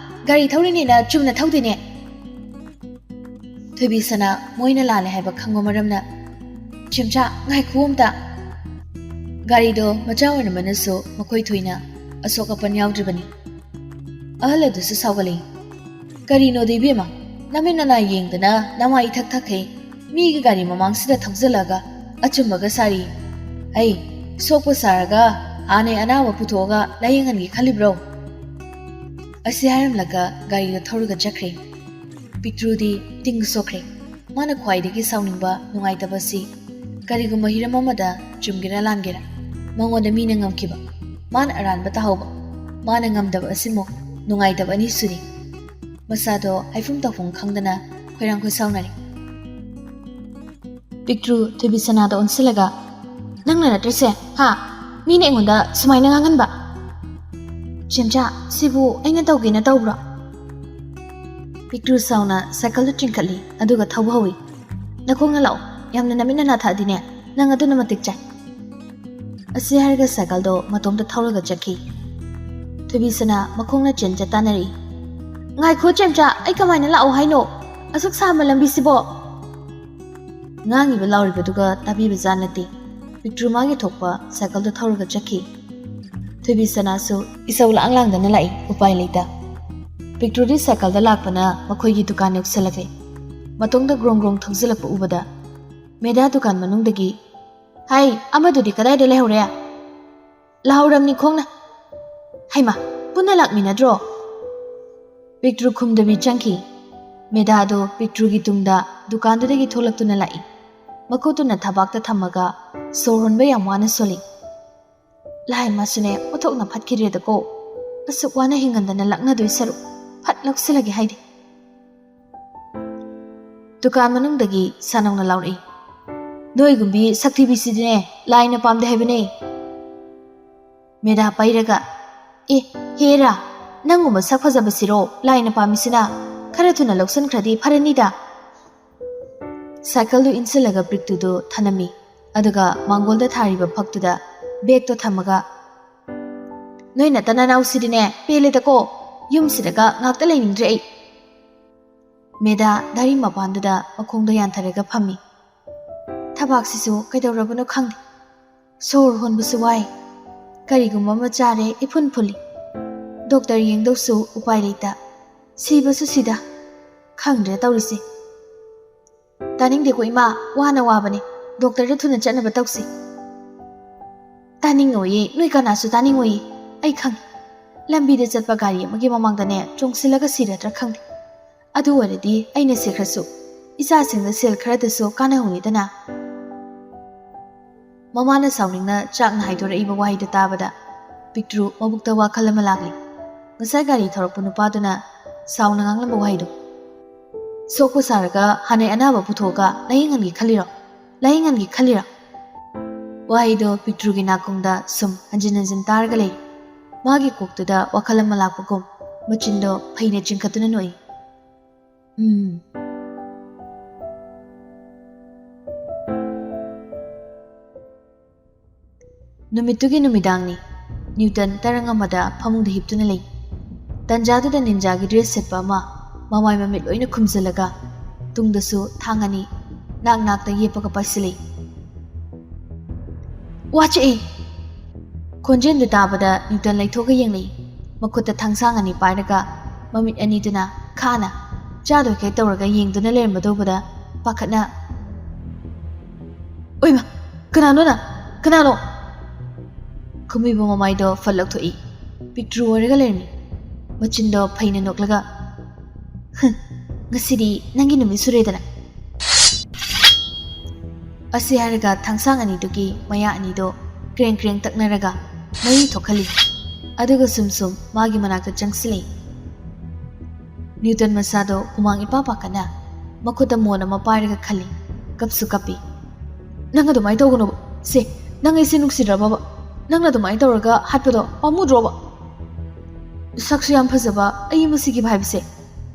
ꯒꯥꯔꯤ ꯊꯧꯔꯤꯅꯦꯅ ꯆꯨꯝꯅ ꯊꯧꯗꯦꯅꯦ!" ꯊꯣꯏꯕꯤ ꯁꯅꯥ ꯃꯣꯏꯅ ꯂꯥꯜꯂꯦ ꯍꯥꯏꯕ ꯈꯪꯕ ꯃꯔꯝꯅ, "ꯆꯦꯝꯆꯥ, ꯉꯥꯏꯈꯣ ꯑꯝꯇ!" ꯒꯥꯔꯤꯗꯣ ꯃꯆꯥ ꯑꯣꯏꯔꯝꯕꯅꯁꯨ ꯃꯈꯣꯏ ꯊꯣꯏꯅ ꯑꯁꯣꯛ ꯑꯄꯟ ꯌꯥꯎꯗ꯭ꯔꯤꯕꯅꯤ꯫ ꯑꯍꯜ ꯑꯗꯨꯁꯨ ꯁꯥꯎꯒꯠꯂꯛꯏ꯫ "ꯀꯔꯤꯅꯣꯗ ꯏꯕꯦꯝꯃ, ꯅꯃꯤꯠ ꯅꯅꯥ ꯌꯦꯡꯗꯅ ꯅꯃꯥꯏ ꯏꯊꯛ ꯊꯛꯈꯩ ꯃꯤꯒꯤ ꯒꯥꯔꯤ ꯃꯃꯥꯡꯁꯤꯗ ꯊꯧꯖꯜꯂꯒ ꯑꯆꯨꯝꯕꯒ ꯁꯥꯔꯤ꯫ ꯍꯩ, ꯁꯣꯛꯄ ꯁꯥꯔꯒ ꯍꯥꯟꯅꯩ ꯑꯅꯥꯕ ꯄꯨꯊꯣꯛꯑꯒ ꯂꯥꯌꯦꯡꯍꯟꯒꯦ ꯈꯜꯂꯤꯕ꯭ꯔꯣ?" ꯑꯁꯤ ꯍꯥꯏꯔꯝꯂꯒ ꯒꯥꯔꯤꯗꯣ ꯊꯧꯔꯒ ꯆꯠꯈ꯭ꯔꯦ꯫ ꯄꯤꯛꯇ꯭ꯔꯨꯗꯤ ꯇꯤꯡ ꯁꯣꯛꯈ꯭ꯔꯦ꯫ ꯃꯥꯅ ꯈ꯭ꯋꯥꯏꯗꯒꯤ ꯁꯥꯎꯅꯤꯡꯕ, ꯅꯨꯡꯉꯥꯏꯇꯕ ꯑꯁꯤ ꯀꯔꯤꯒꯨꯝꯕ ꯍꯤꯔꯝ ꯑꯃꯗ ꯆꯨꯝꯒꯦꯔꯥ ꯂꯥꯟꯒꯦꯔꯥ, ꯃꯉꯣꯟꯗ ꯃꯤꯅ ꯉꯝꯈꯤꯕ, ꯃꯥꯅ ꯑꯔꯥꯟꯕ ꯇꯥꯍꯧꯕ, ꯃꯥꯅ ꯉꯝꯗꯕ ꯑꯁꯤꯃꯨꯛ ꯅꯨꯡꯉꯥꯏꯇꯕ ꯑꯅꯤꯁꯨꯅꯤ꯫ ꯃꯁꯥꯗꯣ ꯍꯥꯏꯐꯝ ꯇꯧꯐꯝ ꯈꯪꯗꯅ ꯈꯣꯏꯔꯥꯡ ꯈꯣꯏꯁꯥꯎꯅꯔꯦ꯫ ꯄꯤꯛꯇ꯭ꯔꯨ ꯊꯣꯏꯕꯤ ꯁꯅꯥꯗ ꯑꯣꯟꯁꯤꯜꯂꯒ, "ꯅꯪꯅ ꯅꯠꯇ꯭ꯔꯁꯦ, ꯍꯥ? ꯃꯤꯅ ꯑꯩꯉꯣꯟꯗ ꯁꯨꯃꯥꯏꯅ ꯉꯥꯡꯍꯟꯕ?" "ꯆꯦꯝꯆꯥ, ꯁꯤꯕꯨ ꯑꯩꯅ ꯇꯧꯒꯦꯅ ꯇꯧꯕ꯭ꯔꯣ?" ꯄꯤꯛꯇ꯭ꯔꯨ ꯁꯥꯎꯅ ꯁꯥꯏꯀꯜꯗꯨ ꯆꯤꯡꯈꯠꯂꯤ, ꯑꯗꯨꯒ ꯊꯧꯕ ꯍꯧꯏ꯫ "ꯅꯈꯣꯡꯅ ꯂꯥꯛꯑꯣ, ꯌꯥꯝꯅ ꯅꯃꯤꯠ ꯅꯅꯥ ꯊꯛꯑꯗꯤꯅꯦ, ꯅꯪ ꯑꯗꯨꯅ ꯃꯇꯤꯛ ꯆꯥꯏ꯫" ꯑꯁꯤ ꯍꯥꯏꯔꯒ ꯁꯥꯏꯀꯜꯗꯣ ꯃꯇꯣꯝꯇ ꯊꯧꯔꯒ ꯆꯠꯈꯤ꯫ ꯊꯣꯏꯕꯤꯁꯅꯥ ꯃꯈꯣꯡꯅ ꯆꯦꯟ ꯆꯠ ꯇꯥꯟꯅꯔꯛꯏ꯫ "ꯉꯥꯏꯈꯣ ꯆꯦꯝꯆꯥ, ꯑꯩ ꯀꯃꯥꯏꯅ ꯂꯥꯛꯑꯣ ꯍꯥꯏꯅꯣ? ꯑꯁꯨꯛ ꯁꯥꯡꯕ ꯂꯝꯕꯤꯁꯤꯕꯣ?" ꯉꯥꯡꯉꯤꯕ ꯂꯥꯎꯔꯤꯕꯗꯨꯒ ꯇꯥꯕꯤꯕ ꯖꯥꯠ ꯅꯠꯇꯦ꯫ ꯄꯤꯛꯇ꯭ꯔꯨ ꯃꯥꯒꯤ ꯊꯣꯛꯄ ꯁꯥꯏꯀꯜꯗꯣ ꯊꯧꯔꯒ ꯆꯠꯈꯤ꯫ ꯊꯣꯏꯕꯤꯁꯅꯥꯁꯨ ꯏꯁꯧ ꯂꯥꯡ ꯂꯥꯡꯗꯅ ꯂꯥꯛꯏ, ꯎꯄꯥꯏ ꯂꯩꯇ꯫ ꯄꯤꯛꯇ꯭ꯔꯨꯗꯤ ꯁꯥꯏꯀꯜꯗ ꯂꯥꯛꯄꯅ ꯃꯈꯣꯏꯒꯤ ꯗꯨꯀꯥꯟ ꯌꯧꯁꯜꯂꯛꯂꯦ꯫ ꯃꯇꯣꯝꯗ ꯒ꯭ꯔꯣꯡ ꯒ꯭ꯔꯣꯡ ꯊꯧꯖꯤꯜꯂꯛꯄ ꯎꯕꯗ ꯃꯦꯗꯥ ꯗꯨꯀꯥꯟ ꯃꯅꯨꯡꯗꯒꯤ, "ꯍꯥꯏ, ꯑꯃꯗꯨꯗꯤ ꯀꯗꯥꯏꯗ ꯂꯩꯍꯧꯔꯦ?" "ꯂꯥꯛꯍꯧꯔꯝꯅꯤ ꯈꯣꯡꯅ꯫" "ꯍꯩꯃꯥ, ꯄꯨꯟꯅ ꯂꯥꯛꯃꯤꯟꯅꯗ꯭ꯔꯣ?" ꯄꯤꯛꯇ꯭ꯔꯨ ꯈꯨꯝꯗꯕꯤ ꯆꯪꯈꯤ꯫ ꯃꯦꯗꯥꯗꯣ ꯄꯤꯛꯇ꯭ꯔꯨꯒꯤ ꯇꯨꯡꯗ ꯗꯨꯀꯥꯟꯗꯨꯗꯒꯤ ꯊꯣꯛꯂꯛꯇꯨꯅ ꯂꯥꯛꯏ꯫ ꯃꯈꯨꯠꯇꯨꯅ ꯊꯕꯥꯛꯇ ꯊꯝꯃꯒ ꯁꯣꯔ ꯍꯣꯟꯕ ꯌꯥꯝ ꯋꯥꯅ ꯁꯣꯜꯂꯤ꯫ "ꯂꯥꯏ ꯃꯥꯁꯨꯅꯦ ꯑꯣꯟꯊꯣꯛꯅ ꯐꯠꯈꯤꯗ꯭ꯔꯦꯗꯀꯣ꯫ ꯑꯁꯨꯛ ꯋꯥꯅ ꯍꯤꯡꯍꯟꯗꯅ ꯂꯛꯅꯗꯣꯏ ꯁꯔꯨꯛ ꯐꯠ ꯂꯧꯁꯤꯜꯂꯒꯦ ꯍꯥꯏꯗꯦ꯫" ꯗꯨꯀꯥꯟ ꯃꯅꯨꯡꯗꯒꯤ ꯁꯥꯅꯧꯅ ꯂꯥꯎꯔꯛꯏ, "ꯅꯣꯏꯒꯨꯝꯕꯤ ꯁꯛꯊꯤꯕꯤꯁꯤꯗꯤꯅꯦ ꯂꯥꯏꯅ ꯄꯥꯝꯗꯦ ꯍꯥꯏꯕꯅꯦ꯫" ꯃꯦꯗꯥ ꯄꯩꯔꯒ, "ꯑꯦ, ꯍꯦꯔꯥ, ꯅꯪꯒꯨꯝꯕ ꯁꯛ ꯐꯖꯕꯁꯤꯔꯣ ꯂꯥꯏꯅ ꯄꯥꯝꯃꯤꯁꯤꯅ? ꯈꯔ ꯊꯨꯅ ꯂꯧꯁꯤꯟꯈ꯭ꯔꯗꯤ ꯐꯔꯅꯤꯗ꯫" ꯁꯥꯏꯀꯜꯗꯨ ꯏꯟꯁꯤꯜꯂꯒ ꯄꯤꯛꯇ꯭ꯔꯨꯗꯨ ꯊꯅꯝꯃꯤ꯫ ꯑꯗꯨꯒ ꯃꯥꯡꯒꯣꯜꯗ ꯊꯥꯔꯤꯕ ꯐꯛꯇꯨꯗ ꯕꯦꯒꯇꯣ ꯊꯝꯃꯒ, "ꯅꯣꯏ ꯅꯇ ꯅꯅꯥꯎꯁꯤꯗꯤꯅꯦ, ꯄꯦꯜꯂꯦꯗꯀꯣ꯫ ꯌꯨꯝꯁꯤꯗꯒ ꯉꯥꯛꯇ ꯂꯩꯅꯤꯡꯗ꯭ꯔꯦ ꯑꯩ꯫" ꯃꯦꯗꯥ ꯗꯥꯔꯤ ꯃꯄꯥꯟꯗꯨꯗ ꯃꯈꯣꯡꯗꯣ ꯌꯥꯟꯊꯔꯒ ꯐꯝꯃꯤ꯫ ꯊꯕꯥꯛꯁꯤꯁꯨ ꯀꯩꯗꯧꯔꯕꯅꯣ ꯈꯪꯗꯦ꯫ ꯁꯣꯔ ꯍꯣꯟꯕꯁꯨ ꯋꯥꯏ꯫ ꯀꯔꯤꯒꯨꯝꯕ ꯑꯃ ꯆꯥꯔꯦ ꯏꯐꯨꯟ ꯐꯨꯜꯂꯤ꯫ ꯗꯣꯛꯇꯔ ꯌꯦꯡꯗꯧꯁꯨ ꯎꯄꯥꯏ ꯂꯩꯇ꯫ ꯁꯤꯕꯁꯨ ꯁꯤꯗ꯫ ꯈꯪꯗ꯭ꯔꯦ ꯇꯧꯔꯤꯁꯦ꯫ "ꯇꯥꯅꯤꯡꯗꯦꯀꯣ ꯏꯃꯥ, ꯋꯥꯅ ꯋꯥꯕꯅꯦ꯫ ꯗꯣꯛꯇꯔꯗ ꯊꯨꯅ ꯆꯠꯅꯕ ꯇꯧꯁꯤ꯫" "ꯇꯥꯅꯤꯡꯉꯣꯏꯌꯦ, ꯅꯣꯏ ꯀꯅꯥꯁꯨ ꯇꯥꯅꯤꯡꯉꯣꯏꯌꯦ꯫ ꯑꯩ ꯈꯪꯉꯤ꯫ ꯂꯝꯕꯤꯗ ꯆꯠꯄ ꯒꯥꯔꯤ ꯑꯃꯒꯤ ꯃꯃꯥꯡꯗꯅꯦ ꯆꯣꯡꯁꯤꯜꯂꯒ ꯁꯤꯔꯗ꯭ꯔꯥ ꯈꯪꯗꯦ꯫ ꯑꯗꯨ ꯑꯣꯏꯔꯗꯤ ꯑꯩꯅ ꯁꯤꯈ꯭ꯔꯁꯨ ꯏꯆꯥꯁꯤꯡꯗ ꯁꯦꯜ ꯈꯔꯗꯁꯨ ꯀꯥꯟꯅꯍꯧꯅꯤꯗꯅ꯫" ꯃꯃꯥꯅ ꯁꯥꯎꯅꯤꯡꯅ ꯆꯥꯛꯅ ꯍꯥꯏꯗꯣꯔꯛꯏꯕ ꯋꯥꯍꯩꯗꯨ ꯇꯥꯕꯗ ꯄꯤꯛꯇ꯭ꯔꯨ ꯃꯕꯨꯛꯇ ꯋꯥꯈꯜ ꯑꯃ ꯂꯥꯛꯂꯤ꯫ ꯉꯁꯥꯏ ꯒꯥꯔꯤ ꯊꯧꯔꯛꯄ ꯅꯨꯄꯥꯗꯨꯅ ꯁꯥꯎꯅ ꯉꯥꯡꯂꯝꯕ ꯋꯥꯍꯩꯗꯨ꯫ "ꯁꯣꯛꯄ ꯁꯥꯔꯒ ꯍꯥꯟꯅꯩ ꯑꯅꯥꯕ ꯄꯨꯊꯣꯛꯑꯒ ꯂꯥꯌꯦꯡꯍꯟꯒꯦ ꯈꯜꯂꯤꯔꯣ? ꯂꯥꯌꯦꯡꯍꯟꯒꯦ ꯈꯜꯂꯤꯔꯣ?" ꯋꯥꯍꯩꯗꯣ ꯄꯤꯛꯇ꯭ꯔꯨꯒꯤ ꯅꯥꯀꯣꯡꯗ ꯁꯨꯝ ꯍꯟꯖꯤꯟ ꯍꯟꯖꯤꯟ ꯇꯥꯔꯒ ꯂꯩ꯫ ꯃꯥꯒꯤ ꯀꯣꯛꯇꯨꯗ ꯋꯥꯈꯜ ꯑꯃ ꯂꯥꯛꯄꯒꯨꯝ ꯃꯆꯤꯟꯗꯣ ꯐꯩꯅ ꯆꯤꯡꯈꯠꯇꯨꯅ ꯅꯣꯛꯏ꯫ ꯎꯝ꯫ ꯅꯨꯃꯤꯠꯇꯨꯒꯤ ꯅꯨꯃꯤꯗꯥꯡꯅꯤ꯫ ꯅ꯭ꯌꯨꯇꯟ ꯇꯔꯪ ꯑꯃꯗ ꯐꯃꯨꯡꯗ ꯍꯤꯞꯇꯨꯅ ꯂꯩ꯫ ꯇꯟꯖꯥꯗꯨꯗ ꯅꯤꯟꯖꯥꯒꯤ ꯗ꯭ꯔꯦꯁ ꯁꯦꯠꯄ ꯑꯃ ꯃꯃꯥꯏ ꯃꯃꯤꯠ ꯂꯣꯏꯅ ꯈꯨꯝꯖꯤꯜꯂꯒ ꯇꯨꯡꯗꯁꯨ ꯊꯥꯡ ꯑꯅꯤ ꯅꯥꯛ ꯅꯥꯛꯇ ꯌꯦꯞꯄꯒ ꯄꯥꯏꯁꯤꯜꯂꯤ꯫ "ꯋꯥ ꯆꯤꯛꯏ!" ꯈꯣꯟꯖꯦꯜꯗꯨ ꯇꯥꯕꯗ ꯅ꯭ꯌꯨꯇꯟ ꯂꯩꯊꯣꯛꯑꯒ ꯌꯦꯡꯂꯛꯏ꯫ ꯃꯈꯨꯠꯇ ꯊꯥꯡꯁꯥꯡ ꯑꯅꯤ ꯄꯥꯏꯔꯒ ꯃꯃꯤꯠ ꯑꯅꯤꯗꯨꯅ ꯈꯥꯅ ꯆꯥꯗꯣꯏꯈꯩ ꯇꯧꯔꯒ ꯌꯦꯡꯗꯨꯅ ꯂꯩꯔꯝꯕꯗꯨ ꯎꯕꯗ ꯄꯥꯈꯠꯅ, "ꯑꯣꯏꯃ! ꯀꯅꯥꯅꯣ ꯅꯪ? ꯀꯅꯥꯅꯣ?" ꯈꯨꯝꯃꯤꯕ ꯃꯃꯥꯏꯗꯣ ꯐꯠ ꯂꯧꯊꯣꯛꯏ꯫ ꯄꯤꯛꯇ꯭ꯔꯨ ꯑꯣꯏꯔꯒ ꯂꯩꯔꯝꯃꯤ꯫ ꯃꯆꯤꯟꯗꯣ ꯐꯩꯅ ꯅꯣꯛꯂꯒ, "ꯍꯨꯝ, ꯉꯁꯤꯗꯤ ꯅꯪꯒꯤ ꯅꯨꯃꯤꯠ ꯁꯨꯔꯦꯗꯅ꯫" ꯑꯁꯤ ꯍꯥꯏꯔꯒ ꯊꯥꯡꯁꯥꯡ ꯑꯅꯤꯗꯨꯒꯤ ꯃꯌꯥ ꯑꯅꯤꯗꯣ ꯀ꯭ꯔꯦꯡ ꯀ꯭ꯔꯦꯡ ꯇꯛꯅꯔꯒ ꯃꯔꯤ ꯊꯣꯛꯍꯜꯂꯤ꯫ ꯑꯗꯨꯒ ꯁꯨꯝ ꯁꯨꯝ ꯃꯥꯒꯤ ꯃꯅꯥꯛꯇ ꯆꯪꯁꯤꯜꯂꯛꯏ꯫ ꯅ꯭ꯌꯨꯇꯟ ꯃꯁꯥꯗꯣ ꯍꯨꯃꯥꯡ ꯏꯄꯥ ꯄꯥꯈꯠꯅ ꯃꯈꯨꯠꯇ ꯃꯣꯟ ꯑꯃ ꯄꯥꯏꯔꯒ ꯈꯜꯂꯤ꯫ ꯀꯞꯁꯨ ꯀꯞꯄꯤ꯫ "ꯅꯪ ꯑꯗꯨꯃꯥꯏꯅ ꯇꯧꯒꯅꯣꯕ꯫ ꯁꯦ, ꯅꯪ ꯑꯩꯁꯦ ꯅꯨꯡꯁꯤꯗ꯭ꯔꯕꯕ? ꯅꯪꯅ ꯑꯗꯨꯃꯥꯏꯅ ꯇꯧꯔꯒ ꯍꯥꯠꯄꯗꯣ ꯄꯥꯝꯃꯨꯗ꯭ꯔꯣꯕ? ꯁꯛꯁꯨ ꯌꯥꯝ ꯐꯖꯕ ꯑꯩ ꯑꯃ ꯁꯤꯈꯤꯕ ꯍꯥꯏꯕꯁꯦ꯫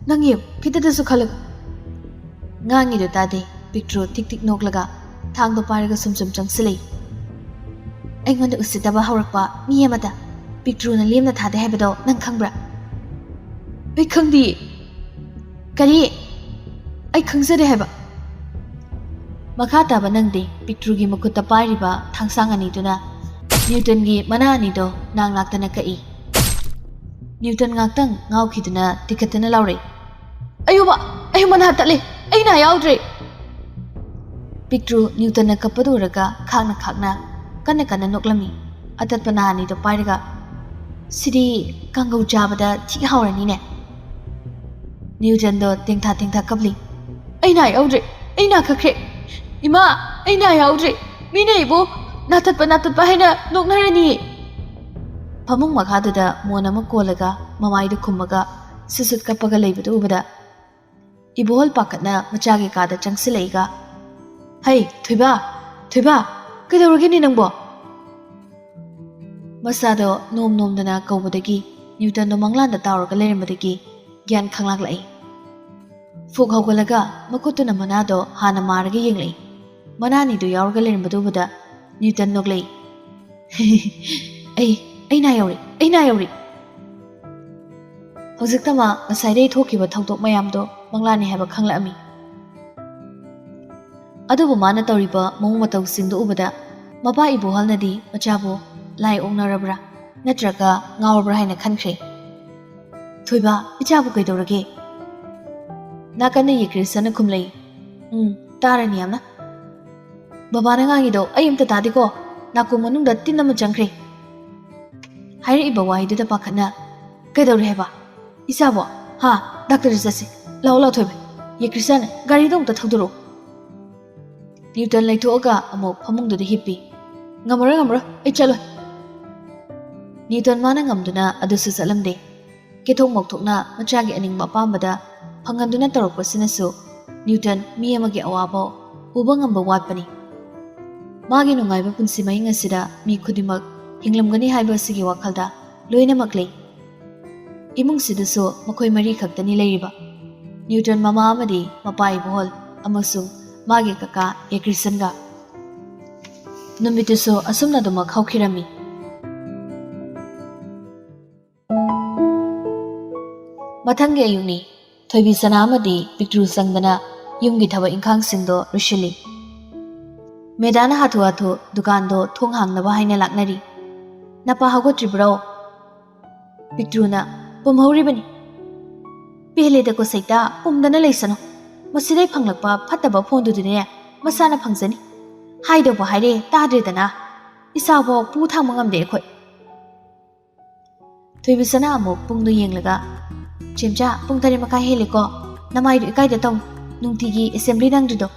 ꯅꯪ ꯌꯦꯡꯉꯨ, ꯈꯤꯇꯗꯁꯨ ꯈꯜꯂꯒ꯫" ꯉꯥꯡꯉꯤꯗꯨ ꯇꯥꯗꯦ꯫ ꯄꯤꯛꯇ꯭ꯔꯨ ꯊꯤꯛ ꯊꯤꯛ ꯅꯣꯛꯂꯒ ꯊꯥꯡꯗꯣ ꯄꯥꯏꯔꯒ ꯁꯨꯝ ꯁꯨꯝ ꯆꯪꯁꯤꯜꯂꯛꯏ꯫ "ꯑꯩꯉꯣꯟꯗ ꯎꯁꯤꯠꯇꯕ ꯍꯧꯔꯛꯄ ꯃꯤ ꯑꯃꯗ ꯄꯤꯛꯇ꯭ꯔꯨꯅ ꯂꯦꯝꯅ ꯊꯥꯗꯦ ꯍꯥꯏꯕꯗꯣ ꯅꯪ ꯈꯪꯕ꯭ꯔꯥ?" "ꯑꯩ ꯈꯪꯗꯤꯌꯦ꯫ ꯀꯔꯤ? ꯑꯩ ꯈꯪꯖꯗꯦ ꯍꯥꯏꯕ꯫" ꯃꯈꯥ ꯇꯥꯕ ꯅꯪꯗꯦ꯫ ꯄꯤꯛꯇ꯭ꯔꯨꯒꯤ ꯃꯈꯨꯠꯇ ꯄꯥꯏꯔꯤꯕ ꯊꯥꯡꯁꯥꯡ ꯑꯅꯤꯗꯨꯅ ꯅ꯭ꯌꯨꯇꯟꯒꯤ ꯃꯅꯥ ꯑꯅꯤꯗꯣ ꯅꯥꯡ ꯂꯥꯛꯇꯅ ꯀꯛꯏ꯫ ꯅ꯭ꯌꯨꯇꯟ ꯉꯥꯛꯇꯪ ꯉꯥꯎꯈꯤꯗꯨꯅ ꯇꯤꯈꯠꯇꯅ ꯂꯥꯎꯔꯛꯏ, "ꯑꯌꯣꯕ! ꯑꯩ ꯃꯅꯥ ꯇꯠꯂꯦ! ꯑꯩ ꯅꯥ ꯌꯥꯎꯗ꯭ꯔꯦ!" ꯄꯤꯛꯇ꯭ꯔꯨ ꯅ꯭ꯌꯨꯇꯟꯅ ꯀꯞꯄꯗꯨ ꯎꯔꯒ ꯈꯥꯡꯅ ꯈꯥꯡꯅ ꯀꯟꯅ ꯀꯟꯅ ꯅꯣꯛꯂꯝꯃꯤ꯫ ꯑꯇꯠꯄ ꯅꯥ ꯑꯅꯤꯗꯣ ꯄꯥꯏꯔꯒ, "ꯁꯤꯗꯤ ꯀꯥꯡꯒꯧ ꯆꯥꯕꯗ ꯊꯤ ꯍꯥꯎꯔꯅꯤꯅꯦ!" ꯅ꯭ꯌꯨꯇꯟꯗꯣ ꯇꯦꯡꯊꯥ ꯇꯦꯡꯊꯥ ꯀꯞꯂꯤ꯫ "ꯑꯩ ꯅꯥ ꯌꯥꯎꯗ꯭ꯔꯦ! ꯑꯩ ꯅꯥ ꯀꯛꯈ꯭ꯔꯦ! ꯏꯃꯥ! ꯑꯩ ꯅꯥ ꯌꯥꯎꯗ꯭ꯔꯦ! ꯃꯤꯅ ꯑꯩꯕꯨ ꯅꯥꯇꯠꯄ ꯅꯥꯇꯠꯄ ꯍꯥꯏꯅ ꯅꯣꯛꯅꯔꯅꯤ!" ꯐꯃꯨꯡ ꯃꯈꯥꯗꯨꯗ ꯃꯣꯟ ꯑꯃ ꯀꯣꯜꯂꯒ ꯃꯃꯥꯏꯗꯨ ꯈꯨꯝꯃꯒ ꯁꯨꯠ ꯁꯨꯠ ꯀꯞꯄꯒ ꯂꯩꯕꯗꯨ ꯎꯕꯗ ꯏꯕꯣꯍꯜ ꯄꯥꯈꯠꯅ ꯃꯆꯥꯒꯤ ꯀꯥꯗ ꯆꯪꯁꯤꯜꯂꯛꯏꯒ, "ꯍꯩ, ꯊꯣꯏꯕ! ꯊꯣꯏꯕ! ꯀꯩꯗꯧꯔꯒꯦꯅꯦ ꯅꯪꯕꯣ?" ꯃꯁꯥꯗꯣ ꯅꯣꯝ ꯅꯣꯝꯗꯅ ꯀꯧꯕꯗꯒꯤ ꯅ꯭ꯌꯨꯇꯟꯗꯣ ꯃꯪꯂꯥꯟꯗ ꯇꯥꯎꯔꯒ ꯂꯩꯔꯝꯕꯗꯒꯤ ꯒ꯭ꯌꯥꯟ ꯈꯪꯂꯛꯂꯛꯏ꯫ ꯐꯨꯛ ꯍꯧꯒꯠꯂꯒ ꯃꯈꯨꯠꯇꯨꯅ ꯃꯅꯥꯗꯣ ꯍꯥꯟꯅ ꯃꯥꯔꯒ ꯌꯦꯡꯂꯛꯏ꯫ ꯃꯅꯥ ꯑꯅꯤꯗꯨ ꯌꯥꯎꯔꯒ ꯂꯩꯔꯝꯕꯗꯨ ꯎꯕꯗ ꯅ꯭ꯌꯨꯇꯟ ꯅꯣꯛꯂꯛꯏ꯫ "ꯑꯩ, ꯑꯩ ꯅꯥ ꯌꯧꯔꯦ, ꯑꯩ ꯅꯥ ꯌꯧꯔꯦ!" ꯍꯧꯖꯤꯛꯇ ꯃꯥ ꯉꯁꯥꯏꯗꯒꯤ ꯊꯣꯛꯈꯤꯕ ꯊꯧꯗꯣꯛ ꯃꯌꯥꯝꯗꯣ ꯃꯪꯂꯥꯟꯅꯤ ꯍꯥꯏꯕ ꯈꯪꯂꯛꯑꯝꯃꯤ꯫ ꯑꯗꯨꯕꯨ ꯃꯥꯅ ꯇꯧꯔꯤꯕ ꯃꯑꯣꯡ ꯃꯇꯧꯁꯤꯡꯗꯨ ꯎꯕꯗ ꯃꯄꯥ ꯏꯕꯣꯍꯜꯅꯗꯤ ꯃꯆꯥꯕꯨ ꯂꯥꯏ ꯑꯣꯛꯅꯔꯕ꯭ꯔꯥ ꯅꯠꯇ꯭ꯔꯒ ꯉꯥꯎꯔꯕ꯭ꯔꯥ ꯍꯥꯏꯅ ꯈꯟꯈ꯭ꯔꯦ꯫ "ꯊꯣꯏꯕ, ꯏꯆꯥꯕꯨ ꯀꯩꯗꯧꯔꯒꯦ?" ꯅꯥꯀꯟꯗ ꯌꯦꯀ꯭ꯔꯤꯁꯅ ꯈꯨꯝꯂꯛꯏ꯫ "ꯎꯝ, ꯇꯥꯔꯅꯤ ꯌꯥꯝꯅ꯫ ꯕꯕꯥꯅ ꯉꯥꯡꯉꯤꯗꯣ ꯑꯩ ꯑꯝꯇ ꯇꯥꯗꯦꯀꯣ꯫ ꯅꯥꯀꯣꯡ ꯃꯅꯨꯡꯗ ꯇꯤꯟ ꯑꯃ ꯆꯪꯈ꯭ꯔꯦ꯫" ꯍꯥꯏꯔꯛꯏꯕ ꯋꯥꯍꯩꯗꯨꯗ ꯄꯥꯈꯠꯅ, "ꯀꯩꯗꯧꯔꯦ ꯍꯥꯏꯕ? ꯏꯆꯥꯕꯣ? ꯍꯥ? ꯗꯥꯛꯇꯔꯗ ꯆꯠꯁꯤ꯫ ꯂꯥꯛꯑꯣ, ꯂꯥꯛꯑꯣ, ꯊꯣꯏꯕ꯫ ꯌꯦꯀ꯭ꯔꯤꯁꯅ ꯒꯥꯔꯤꯗꯣ ꯑꯝꯇ ꯊꯧꯗꯣꯔꯛꯑꯣ꯫" ꯅ꯭ꯌꯨꯇꯟ ꯂꯩꯊꯣꯛꯑꯒ ꯑꯃꯨꯛ ꯐꯃꯨꯡꯗꯨꯗ ꯍꯤꯞꯄꯤ꯫ "ꯉꯝꯃꯔꯣꯏ, ꯉꯝꯃꯔꯣꯏ, ꯑꯩ ꯆꯠꯂꯣꯏ꯫" ꯅ꯭ꯌꯨꯇꯟ ꯃꯥꯅ ꯉꯝꯗꯨꯅ ꯑꯗꯨꯁꯨ ꯆꯠꯂꯝꯗꯦ꯫ ꯀꯦꯊꯣꯛ ꯃꯧꯊꯣꯛꯅ ꯃꯆꯥꯒꯤ ꯑꯅꯤꯡꯕ ꯑꯄꯥꯝꯕꯗ ꯐꯪꯍꯟꯗꯨꯅ ꯇꯧꯔꯛꯄꯁꯤꯅꯁꯨ ꯅ꯭ꯌꯨꯇꯟ ꯃꯤ ꯑꯃꯒꯤ ꯑꯋꯥꯕ ꯎꯕ ꯉꯝꯕ ꯋꯥꯠꯄꯅꯤ꯫ ꯃꯥꯒꯤ ꯅꯨꯡꯉꯥꯏꯕ ꯄꯨꯟꯁꯤ ꯃꯍꯤꯡ ꯑꯁꯤꯗ ꯃꯤ ꯈꯨꯗꯤꯡꯃꯛ ꯍꯤꯡꯂꯝꯒꯅꯤ ꯍꯥꯏꯕ ꯑꯁꯤꯒꯤ ꯋꯥꯈꯜꯗ ꯂꯣꯏꯅꯃꯛ ꯂꯩ꯫ ꯏꯃꯨꯡꯁꯤꯗꯁꯨ ꯃꯈꯣꯏ ꯃꯔꯤ ꯈꯛꯇꯅꯤ ꯂꯩꯔꯤꯕ꯫ ꯅ꯭ꯌꯨꯇꯟ ꯃꯃꯥ ꯑꯃꯗꯤ ꯃꯄꯥ ꯏꯕꯣꯍꯜ ꯑꯃꯁꯨꯡ ꯃꯥꯒꯤ ꯀꯀꯥ ꯑꯦꯒ꯭ꯔꯤꯁꯟꯒ꯫ ꯅꯨꯃꯤꯠꯇꯨꯁꯨ ꯑꯁꯨꯝꯅ ꯑꯗꯨꯃꯛ ꯍꯧꯈꯤꯔꯝꯃꯤ꯫ ꯃꯊꯪꯒꯤ ꯑꯌꯨꯛꯅꯤ꯫ ꯊꯣꯏꯕꯤꯁꯅꯥ ꯑꯃꯗꯤ ꯄꯤꯛꯇ꯭ꯔꯨ ꯆꯪꯗꯅ ꯌꯨꯝꯒꯤ ꯊꯕꯛ ꯏꯪꯈꯥꯡꯁꯤꯡꯗꯣ ꯂꯣꯏꯁꯤꯜꯂꯤ꯫ ꯃꯦꯗꯥꯅ ꯍꯥꯊꯨ ꯍꯥꯊꯨ ꯗꯨꯀꯥꯟꯗꯣ ꯊꯣꯡ ꯍꯥꯡꯅꯕ ꯍꯥꯏꯅ ꯂꯥꯛꯅꯔꯤ꯫ "ꯅꯄꯥ ꯍꯧꯒꯠꯇ꯭ꯔꯤꯕ꯭ꯔꯣ?" ꯄꯤꯛꯇ꯭ꯔꯨꯅ, "ꯄꯨꯝꯍꯧꯔꯤꯕꯅꯤ꯫" "ꯄꯦꯜꯂꯦꯗꯀꯣ ꯁꯩꯇꯥ, ꯄꯨꯝꯗꯅ ꯂꯩꯁꯅꯨ꯫ ꯃꯁꯤꯗꯩ ꯐꯪꯂꯛꯄ ꯐꯠꯇꯕ ꯐꯣꯟꯗꯨꯗꯤꯅꯦ ꯃꯁꯥꯅ ꯐꯪꯖꯅꯤ꯫ ꯍꯥꯏꯗꯧꯕ ꯍꯥꯏꯔꯦ ꯇꯥꯗ꯭ꯔꯦꯗꯅ꯫ ꯏꯁꯥꯐꯥꯎ ꯄꯨ ꯊꯥꯡꯕ ꯉꯝꯗꯦ ꯑꯩꯈꯣꯏ꯫" ꯊꯣꯏꯕꯤꯁꯅꯥ ꯑꯃꯨꯛ ꯄꯨꯡꯗꯣ ꯌꯦꯡꯂꯒ, "ꯆꯦꯝꯆꯥ, ꯄꯨꯡ ꯇꯔꯦꯠ ꯃꯈꯥꯏ ꯍꯦꯜꯂꯦꯀꯣ꯫ ꯅꯃꯥꯏꯗꯨ ꯏꯀꯥꯏꯗ ꯇꯧ꯫ ꯅꯨꯡꯇꯤꯒꯤ ꯑꯦꯁꯦꯝꯕ꯭ꯂꯤ ꯅꯪꯗ꯭ꯔꯤꯗꯣ꯫"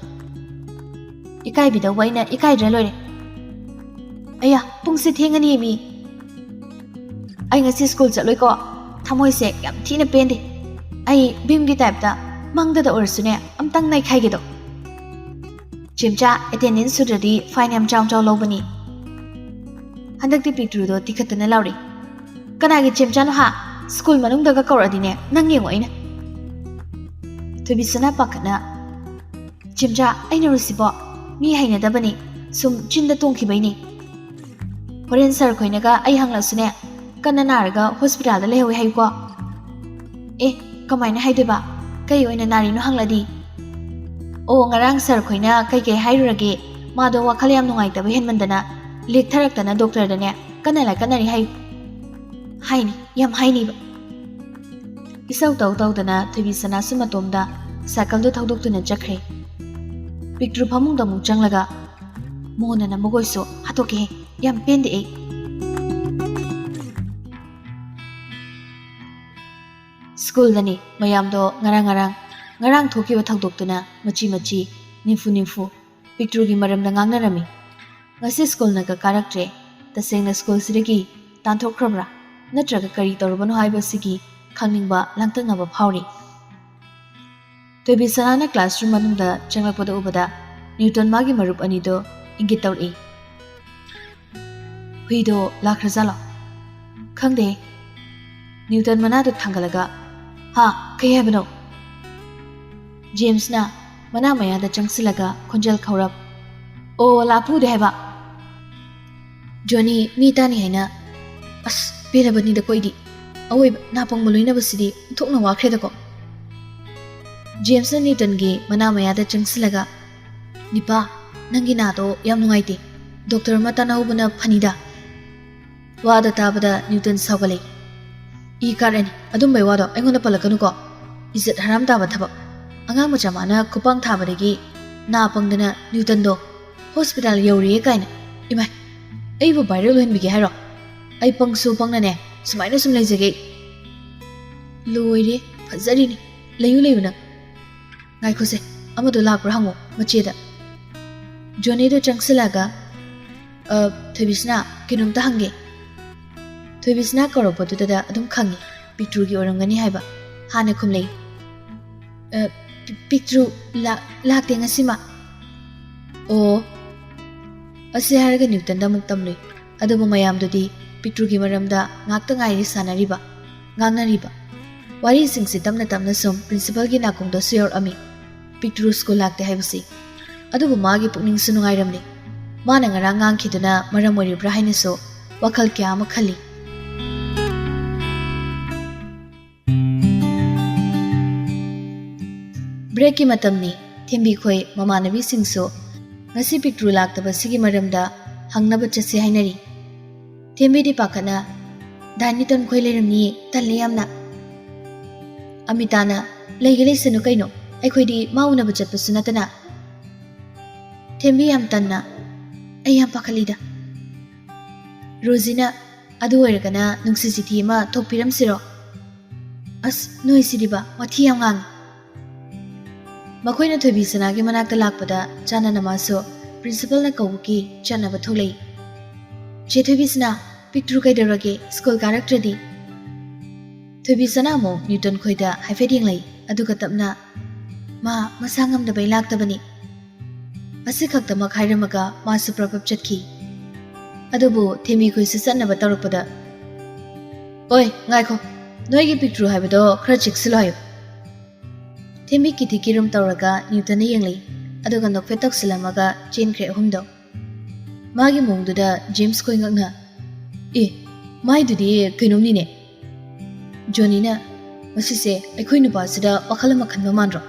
"ꯏꯀꯥꯏꯕꯤꯗꯧꯕ ꯑꯩꯅ ꯏꯀꯥꯏꯗ꯭ꯔ ꯂꯣꯏꯔꯦ꯫ ꯑꯌꯥ, ꯄꯨꯡꯁꯦ ꯊꯦꯡꯉꯅꯤ ꯃꯤ꯫ ꯑꯩ ꯉꯁꯤ ꯁ꯭ꯀꯨꯜ ꯆꯠꯂꯣꯏꯀꯣ꯫ ꯊꯃꯣꯏꯁꯦ ꯌꯥꯝ ꯊꯤꯅ ꯄꯦꯟꯗꯦ꯫ ꯑꯩ ꯚꯤꯝꯒꯤ ꯇꯥꯏꯞꯇ ꯃꯪꯗꯗ ꯑꯣꯏꯔꯁꯨꯅꯦ ꯑꯝꯇꯪ ꯅꯩꯈꯥꯏꯒꯦꯗꯣ꯫ ꯆꯦꯝꯆꯥ, ꯑꯦꯇꯦꯟꯗꯦꯟꯁ ꯁꯨꯗ꯭ꯔꯗꯤ ꯐꯥꯏꯟ ꯌꯥꯝ ꯆꯥꯎ ꯆꯥꯎ ꯂꯧꯕꯅꯤ꯫" ꯍꯟꯗꯛꯇꯤ ꯄꯤꯛꯇ꯭ꯔꯨꯗꯣ ꯇꯤꯈꯠꯇꯅ ꯂꯥꯎꯔꯤ꯫ "ꯀꯅꯥꯒꯤ ꯆꯦꯝꯆꯥꯅꯣ ꯍꯥ? ꯁ꯭ꯀꯨꯜ ꯃꯅꯨꯡꯗꯒ ꯀꯧꯔꯛꯑꯗꯤꯅꯦ ꯅꯪ ꯌꯦꯡꯉꯣ ꯑꯩꯅ꯫" ꯊꯣꯏꯕꯤꯁꯅꯥ ꯄꯥꯈꯠꯅ, "ꯆꯦꯝꯆꯥ, ꯑꯩꯅꯔꯣ ꯁꯤꯕꯣ? ꯃꯤ ꯍꯩꯅꯗꯕꯅꯤ, ꯁꯨꯝ ꯆꯤꯟꯗ ꯇꯣꯡꯈꯤꯕꯩꯅꯤ꯫ ꯍꯣꯔꯦꯟ ꯁꯥꯔ ꯈꯣꯏꯅꯒ ꯑꯩ ꯍꯪꯂꯛꯁꯨꯅꯦ, ꯀꯟꯅ ꯅꯥꯔꯒ ꯍꯣꯁꯄꯤꯇꯥꯜꯗ ꯂꯩꯍꯧꯋꯦ ꯍꯥꯏꯌꯨꯀꯣ꯫" "ꯑꯦ, ꯀꯃꯥꯏꯅ ꯍꯥꯏꯗꯣꯏꯕ? ꯀꯩ ꯑꯣꯏꯅ ꯅꯥꯔꯤꯅꯣ ꯍꯪꯂꯗꯤ?" "ꯑꯣ, ꯉꯔꯥꯡ ꯁꯥꯔ ꯈꯣꯏꯅ ꯀꯩꯀꯩ ꯍꯥꯏꯔꯨꯔꯒꯦ, ꯃꯥꯗꯣ ꯋꯥꯈꯜ ꯌꯥꯝ ꯅꯨꯡꯉꯥꯏꯇꯕ ꯍꯦꯟꯃꯟꯗꯅ ꯂꯦꯛꯊꯔꯛꯇꯅ ꯗꯣꯛꯇꯔꯗꯅꯦ ꯀꯟꯅ ꯂꯥꯏꯀꯠꯅꯔꯤ ꯍꯥꯏꯌꯨ꯫ ꯍꯥꯏꯅꯤ, ꯌꯥꯝ ꯍꯥꯏꯅꯤꯕ꯫" ꯏꯁꯧ ꯇꯧ ꯇꯧꯗꯅ ꯊꯣꯏꯕꯤꯁꯅꯥꯁꯨ ꯃꯇꯣꯝꯗ ꯁꯥꯏꯀꯜꯗꯨ ꯊꯧꯗꯣꯛꯇꯨꯅ ꯆꯠꯈ꯭ꯔꯦ꯫ ꯄꯤꯛꯇ꯭ꯔꯨ ꯐꯃꯨꯡꯗ ꯑꯃꯨꯛ ꯆꯪꯂꯒ, "ꯃꯣꯟꯅꯅ ꯃꯈꯣꯏꯁꯨ ꯍꯥꯠꯇꯣꯛꯀꯦ, ꯌꯥꯝ ꯄꯦꯟꯗꯦ ꯑꯩ꯫" ꯁ꯭ꯀꯨꯜꯗꯅꯤ ꯃꯌꯥꯝꯗꯣ ꯉꯔꯥꯡ ꯉꯔꯥꯡ, ꯉꯔꯥꯡ ꯊꯣꯛꯈꯤꯕ ꯊꯧꯗꯣꯛꯇꯨꯅ ꯃꯆꯤ ꯃꯆꯤ, ꯅꯤꯝꯐꯨ ꯅꯤꯝꯐꯨ ꯄꯤꯛꯇ꯭ꯔꯨꯒꯤ ꯃꯔꯝꯗ ꯉꯥꯡꯅꯔꯝꯃꯤ꯫ ꯉꯁꯤ ꯁ꯭ꯀꯨꯜꯅꯒ ꯀꯥꯔꯛꯇ꯭ꯔꯦ꯫ ꯇꯁꯦꯡꯅ ꯁ꯭ꯀꯨꯜꯁꯤꯗꯒꯤ ꯇꯥꯟꯊꯣꯛꯈ꯭ꯔꯕ꯭ꯔꯥ? ꯅꯠꯇ꯭ꯔꯒ ꯀꯔꯤ ꯇꯧꯔꯕꯅꯣ ꯍꯥꯏꯕꯁꯤꯒꯤ ꯈꯪꯅꯤꯡꯕ ꯂꯥꯡꯇꯛꯅꯕ ꯐꯥꯎꯔꯤ꯫ ꯊꯣꯏꯕꯤꯁꯅꯥꯅ ꯀ꯭ꯂꯥꯁꯔꯨꯝ ꯃꯅꯨꯡꯗ ꯆꯪꯂꯛꯄꯗ ꯎꯕꯗ ꯅ꯭ꯌꯨꯇꯟ ꯃꯥꯒꯤ ꯃꯔꯨꯞ ꯑꯅꯤꯗꯣ ꯏꯪꯒꯤꯠ ꯇꯧꯔꯛꯏ꯫ "ꯍꯨꯏꯗꯣ ꯂꯥꯛꯈ꯭ꯔꯖꯥꯠꯂꯣ?" "ꯈꯪꯗꯦ꯫" ꯅ꯭ꯌꯨꯇꯟ ꯃꯅꯥꯗꯣ ꯊꯥꯡꯒꯠꯂꯒ, "ꯍꯥ, ꯀꯩ ꯍꯥꯏꯕꯅꯣ?" "ꯖꯦꯝꯁꯅ ꯃꯅꯥ ꯃꯌꯥꯗ ꯆꯪꯁꯤꯜꯂꯒ ꯈꯣꯟꯖꯦꯜ ꯈꯧꯔꯞ, "ꯑꯣ, ꯂꯥꯛꯄ ꯎꯗꯦ ꯍꯥꯏꯕ?" ꯖꯣꯅꯤ ꯃꯤ ꯇꯥꯅꯤ ꯍꯥꯏꯅ, "ꯑꯁ, ꯄꯦꯜꯂꯕꯅꯤꯗꯀꯣ ꯑꯩꯗꯤ꯫ ꯑꯋꯣꯏꯕ ꯅꯥꯄꯪꯕ ꯂꯣꯏꯅꯕꯁꯤꯗꯤ ꯑꯣꯟꯊꯣꯛꯅ ꯋꯥꯈ꯭ꯔꯦꯗꯀꯣ꯫" ꯖꯦꯝꯁꯅ ꯅ꯭ꯌꯨꯇꯟꯒꯤ ꯃꯅꯥ ꯃꯌꯥꯗ ꯆꯪꯁꯤꯜꯂꯒ, "ꯅꯤꯄꯥ, ꯅꯪꯒꯤ ꯅꯥꯗꯣ ꯌꯥꯝ ꯅꯨꯡꯉꯥꯏꯇꯦ꯫ ꯗꯣꯛꯇꯔ ꯑꯃ ꯇꯥꯟꯅꯍꯧꯕꯅ ꯐꯅꯤꯗ꯫" ꯋꯥꯗꯣ ꯇꯥꯕꯗ ꯅ꯭ꯌꯨꯇꯟ ꯁꯥꯎꯒꯠꯂꯛꯏ꯫ "ꯏ ꯀꯥꯔꯛꯑꯅꯤ, ꯑꯗꯨꯝꯕꯩ ꯋꯥꯗꯣ ꯑꯩꯉꯣꯟꯗ ꯄꯜꯂꯛꯀꯅꯨꯀꯣ꯫ ꯏꯖꯠ ꯍꯔꯥꯝ ꯇꯥꯕ ꯊꯕꯛ꯫ ꯑꯉꯥꯡ ꯃꯆꯥ ꯃꯥꯅ ꯈꯨꯄꯥꯡ ꯊꯥꯕꯗꯒꯤ ꯅꯥ ꯄꯪꯗꯅ ꯅ꯭ꯌꯨꯇꯟꯗꯣ ꯍꯣꯁꯄꯤꯇꯥꯜ ꯌꯧꯔꯤꯌꯦ ꯀꯥꯏꯅ꯫ ꯏꯃꯥꯏ, ꯑꯩꯕꯨ ꯚꯥꯏꯔꯦꯜ ꯑꯣꯏꯍꯟꯕꯤꯒꯦ ꯍꯥꯏꯔꯣ? ꯑꯩ ꯄꯪꯁꯨ ꯄꯪꯅꯅꯦ, ꯁꯨꯃꯥꯏꯅ ꯁꯨꯝ ꯂꯩꯖꯒꯦ꯫ ꯂꯣꯏꯔꯦ, ꯐꯖꯔꯤꯅꯤ꯫ ꯂꯩꯌꯨ, ꯂꯩꯌꯨ ꯅꯪ꯫ ꯉꯥꯏꯈꯣꯁꯦ, ꯑꯃꯗꯣ ꯂꯥꯛꯄ꯭ꯔꯥ ꯍꯪꯉꯣ, ꯃꯆꯦꯗ꯫" ꯖꯣꯅꯤꯗꯣ ꯆꯪꯁꯤꯜꯂꯒ, "ꯑ, ꯊꯣꯏꯕꯤꯁꯅꯥ, ꯀꯩꯅꯣꯝꯇ ꯍꯪꯒꯦ꯫" ꯊꯣꯏꯕꯤꯁꯅꯥ ꯀꯧꯔꯛꯄꯗꯨꯗ ꯑꯗꯨꯝ ꯈꯪꯉꯤ, ꯄꯤꯛꯇ꯭ꯔꯨꯒꯤ ꯑꯣꯏꯔꯝꯒꯅꯤ ꯍꯥꯏꯕ꯫ ꯍꯥꯟꯅ ꯈꯨꯝꯂꯛꯏ꯫ "ꯑ, ꯄꯤ-, ꯄꯤꯛꯇ꯭ꯔꯨ ꯂꯥ-, ꯂꯥꯛꯇꯦ ꯉꯁꯤꯃ꯫" "ꯑꯣ꯫" ꯑꯁꯤ ꯍꯥꯏꯔꯒ ꯅ꯭ꯌꯨꯇꯟꯗ ꯑꯃꯨꯛ ꯇꯝꯂꯨꯏ꯫ ꯑꯗꯨꯕꯨ ꯃꯌꯥꯝꯗꯨꯗꯤ ꯄꯤꯛꯇ꯭ꯔꯨꯒꯤ ꯃꯔꯝꯗ ꯉꯥꯛꯇ ꯉꯥꯏꯔꯤ ꯁꯥꯟꯅꯔꯤꯕ, ꯉꯥꯡꯅꯔꯤꯕ꯫ ꯋꯥꯔꯤꯁꯤꯡꯁꯤ ꯇꯞꯅ ꯇꯞꯅ ꯁꯨꯝ ꯄ꯭ꯔꯤꯟꯁꯤꯄꯜꯒꯤ ꯅꯥꯀꯣꯡꯗꯁꯨ ꯌꯧꯔꯛꯑꯝꯃꯤ, ꯄꯤꯛꯇ꯭ꯔꯨ ꯁ꯭ꯀꯨꯜ ꯂꯥꯛꯇꯦ ꯍꯥꯏꯕꯁꯤ꯫ ꯑꯗꯨꯕꯨ ꯃꯥꯒꯤ ꯄꯨꯛꯅꯤꯡꯁꯨ ꯅꯨꯡꯉꯥꯏꯔꯝꯂꯦ꯫ ꯃꯥꯅ ꯉꯔꯥꯡ ꯉꯥꯡꯈꯤꯗꯨꯅ ꯃꯔꯝ ꯑꯣꯏꯔꯤꯕ꯭ꯔꯥ ꯍꯥꯏꯅꯁꯨ ꯋꯥꯈꯜ ꯀꯌꯥ ꯑꯃ ꯈꯜꯂꯤ꯫ ꯕ꯭ꯔꯦꯛꯀꯤ ꯃꯇꯝꯅꯤ꯫ ꯊꯦꯝꯕꯤꯈꯣꯏ ꯃꯃꯥꯟꯅꯕꯤꯁꯤꯡꯁꯨ ꯉꯁꯤ ꯄꯤꯛꯇ꯭ꯔꯨ ꯂꯥꯛꯇꯕꯁꯤꯒꯤ ꯃꯔꯝꯗ ꯍꯪꯅꯕ ꯆꯠꯁꯤ ꯍꯥꯏꯅꯔꯤ꯫ ꯊꯦꯝꯕꯤꯗꯤ ꯄꯥꯈꯠꯅ, "ꯗꯥ ꯅ꯭ꯌꯨꯇꯟ ꯈꯣꯏ ꯂꯩꯔꯝꯅꯤꯌꯦ, ꯇꯜꯂꯦ ꯌꯥꯝꯅ꯫" ꯑꯃꯤꯇꯥꯅ, "ꯂꯩꯒꯦ ꯂꯩꯁꯅꯨ ꯀꯩꯅꯣ, ꯑꯩꯈꯣꯏꯗꯤ ꯃꯥ ꯎꯅꯕ ꯆꯠꯄꯁꯨ ꯅꯠꯇꯅ꯫" ꯊꯦꯝꯕꯤ ꯌꯥꯝ ꯇꯟꯅ, "ꯑꯩ ꯌꯥꯝ ꯄꯥꯈꯠꯂꯤꯗ꯫" ꯔꯣꯖꯤꯅ, "ꯑꯗꯨ ꯑꯣꯏꯔꯒꯅ ꯅꯨꯡꯁꯤ ꯆꯤꯊꯤ ꯑꯃ ꯊꯣꯛꯄꯤꯔꯝꯁꯤꯔꯣ?" ꯑꯁ, ꯅꯣꯏꯁꯤꯗꯤꯕ, ꯋꯥꯊꯤ ꯌꯥꯝ ꯉꯥꯡꯉꯤ꯫ ꯃꯈꯣꯏꯅ ꯊꯣꯏꯕꯤꯁꯅꯥꯒꯤ ꯃꯅꯥꯛꯇ ꯂꯥꯛꯄꯗ ꯆꯥꯅꯅ ꯃꯥꯁꯨ ꯄ꯭ꯔꯤꯟꯁꯤꯄꯜꯅ ꯀꯧꯕꯒꯤ ꯆꯠꯅꯕ ꯊꯣꯛꯂꯛꯏ꯫ "ꯆꯦ ꯊꯣꯏꯕꯤꯁꯅꯥ, ꯄꯤꯛꯇ꯭ꯔꯨ ꯀꯩꯗꯧꯔꯒꯦ, ꯁ꯭ꯀꯨꯜ ꯀꯥꯔꯛꯇ꯭ꯔꯗꯤ?" ꯊꯣꯏꯕꯤꯁꯅꯥ ꯑꯃꯨꯛ ꯅ꯭ꯌꯨꯇꯟ ꯈꯣꯏꯗ ꯍꯥꯏꯐꯦꯠ ꯌꯦꯡꯂꯛꯏ, ꯑꯗꯨꯒ ꯇꯞꯅ, "ꯃꯥ ꯃꯁꯥ ꯉꯝꯗꯕꯩ ꯂꯥꯛꯇꯕꯅꯤ꯫" ꯑꯁꯤꯈꯛꯇꯃꯛ ꯍꯥꯏꯔꯝꯃꯒ ꯃꯥꯁꯨ ꯄ꯭ꯔꯞ ꯄ꯭ꯔꯞ ꯆꯠꯈꯤ꯫ ꯑꯗꯨꯕꯨ ꯊꯦꯝꯕꯤꯈꯣꯏꯁꯨ ꯆꯠꯅꯕ ꯇꯧꯔꯛꯄꯗ, "ꯑꯣꯏ, ꯉꯥꯏꯈꯣ, ꯅꯣꯏꯒꯤ ꯄꯤꯛꯇ꯭ꯔꯨ ꯍꯥꯏꯕꯗꯣ ꯈꯔ ꯆꯦꯛꯁꯤꯜꯂꯨ ꯍꯥꯏꯌꯨ꯫" ꯃꯤꯠ ꯀꯤꯊꯤ ꯀꯤꯔꯨꯝ ꯇꯧꯔꯒ ꯅ꯭ꯌꯨꯇꯟꯗ ꯌꯦꯡꯂꯛꯏ, ꯑꯗꯨꯒ ꯅꯣꯛꯐꯦꯠ ꯇꯧꯁꯤꯜꯂꯝꯃꯒ ꯆꯦꯟꯈ꯭ꯔꯦ ꯑꯍꯨꯝꯗꯣ꯫ ꯃꯥꯒꯤ ꯃꯑꯣꯡꯗꯨꯗ ꯖꯦꯝꯁ ꯈꯣꯏꯉꯛꯅ, "ꯑꯦ, ꯃꯥꯏꯗꯨꯗꯤ ꯀꯩꯅꯣꯝꯅꯤꯅꯦ"꯫ ꯖꯣꯅꯤꯅ, "ꯃꯁꯤꯁꯦ ꯑꯩꯈꯣꯏ ꯅꯨꯄꯥꯁꯤꯗ ꯋꯥꯈꯜ ꯑꯃ ꯈꯟꯕ ꯃꯥꯟꯗ꯭ꯔꯣ?"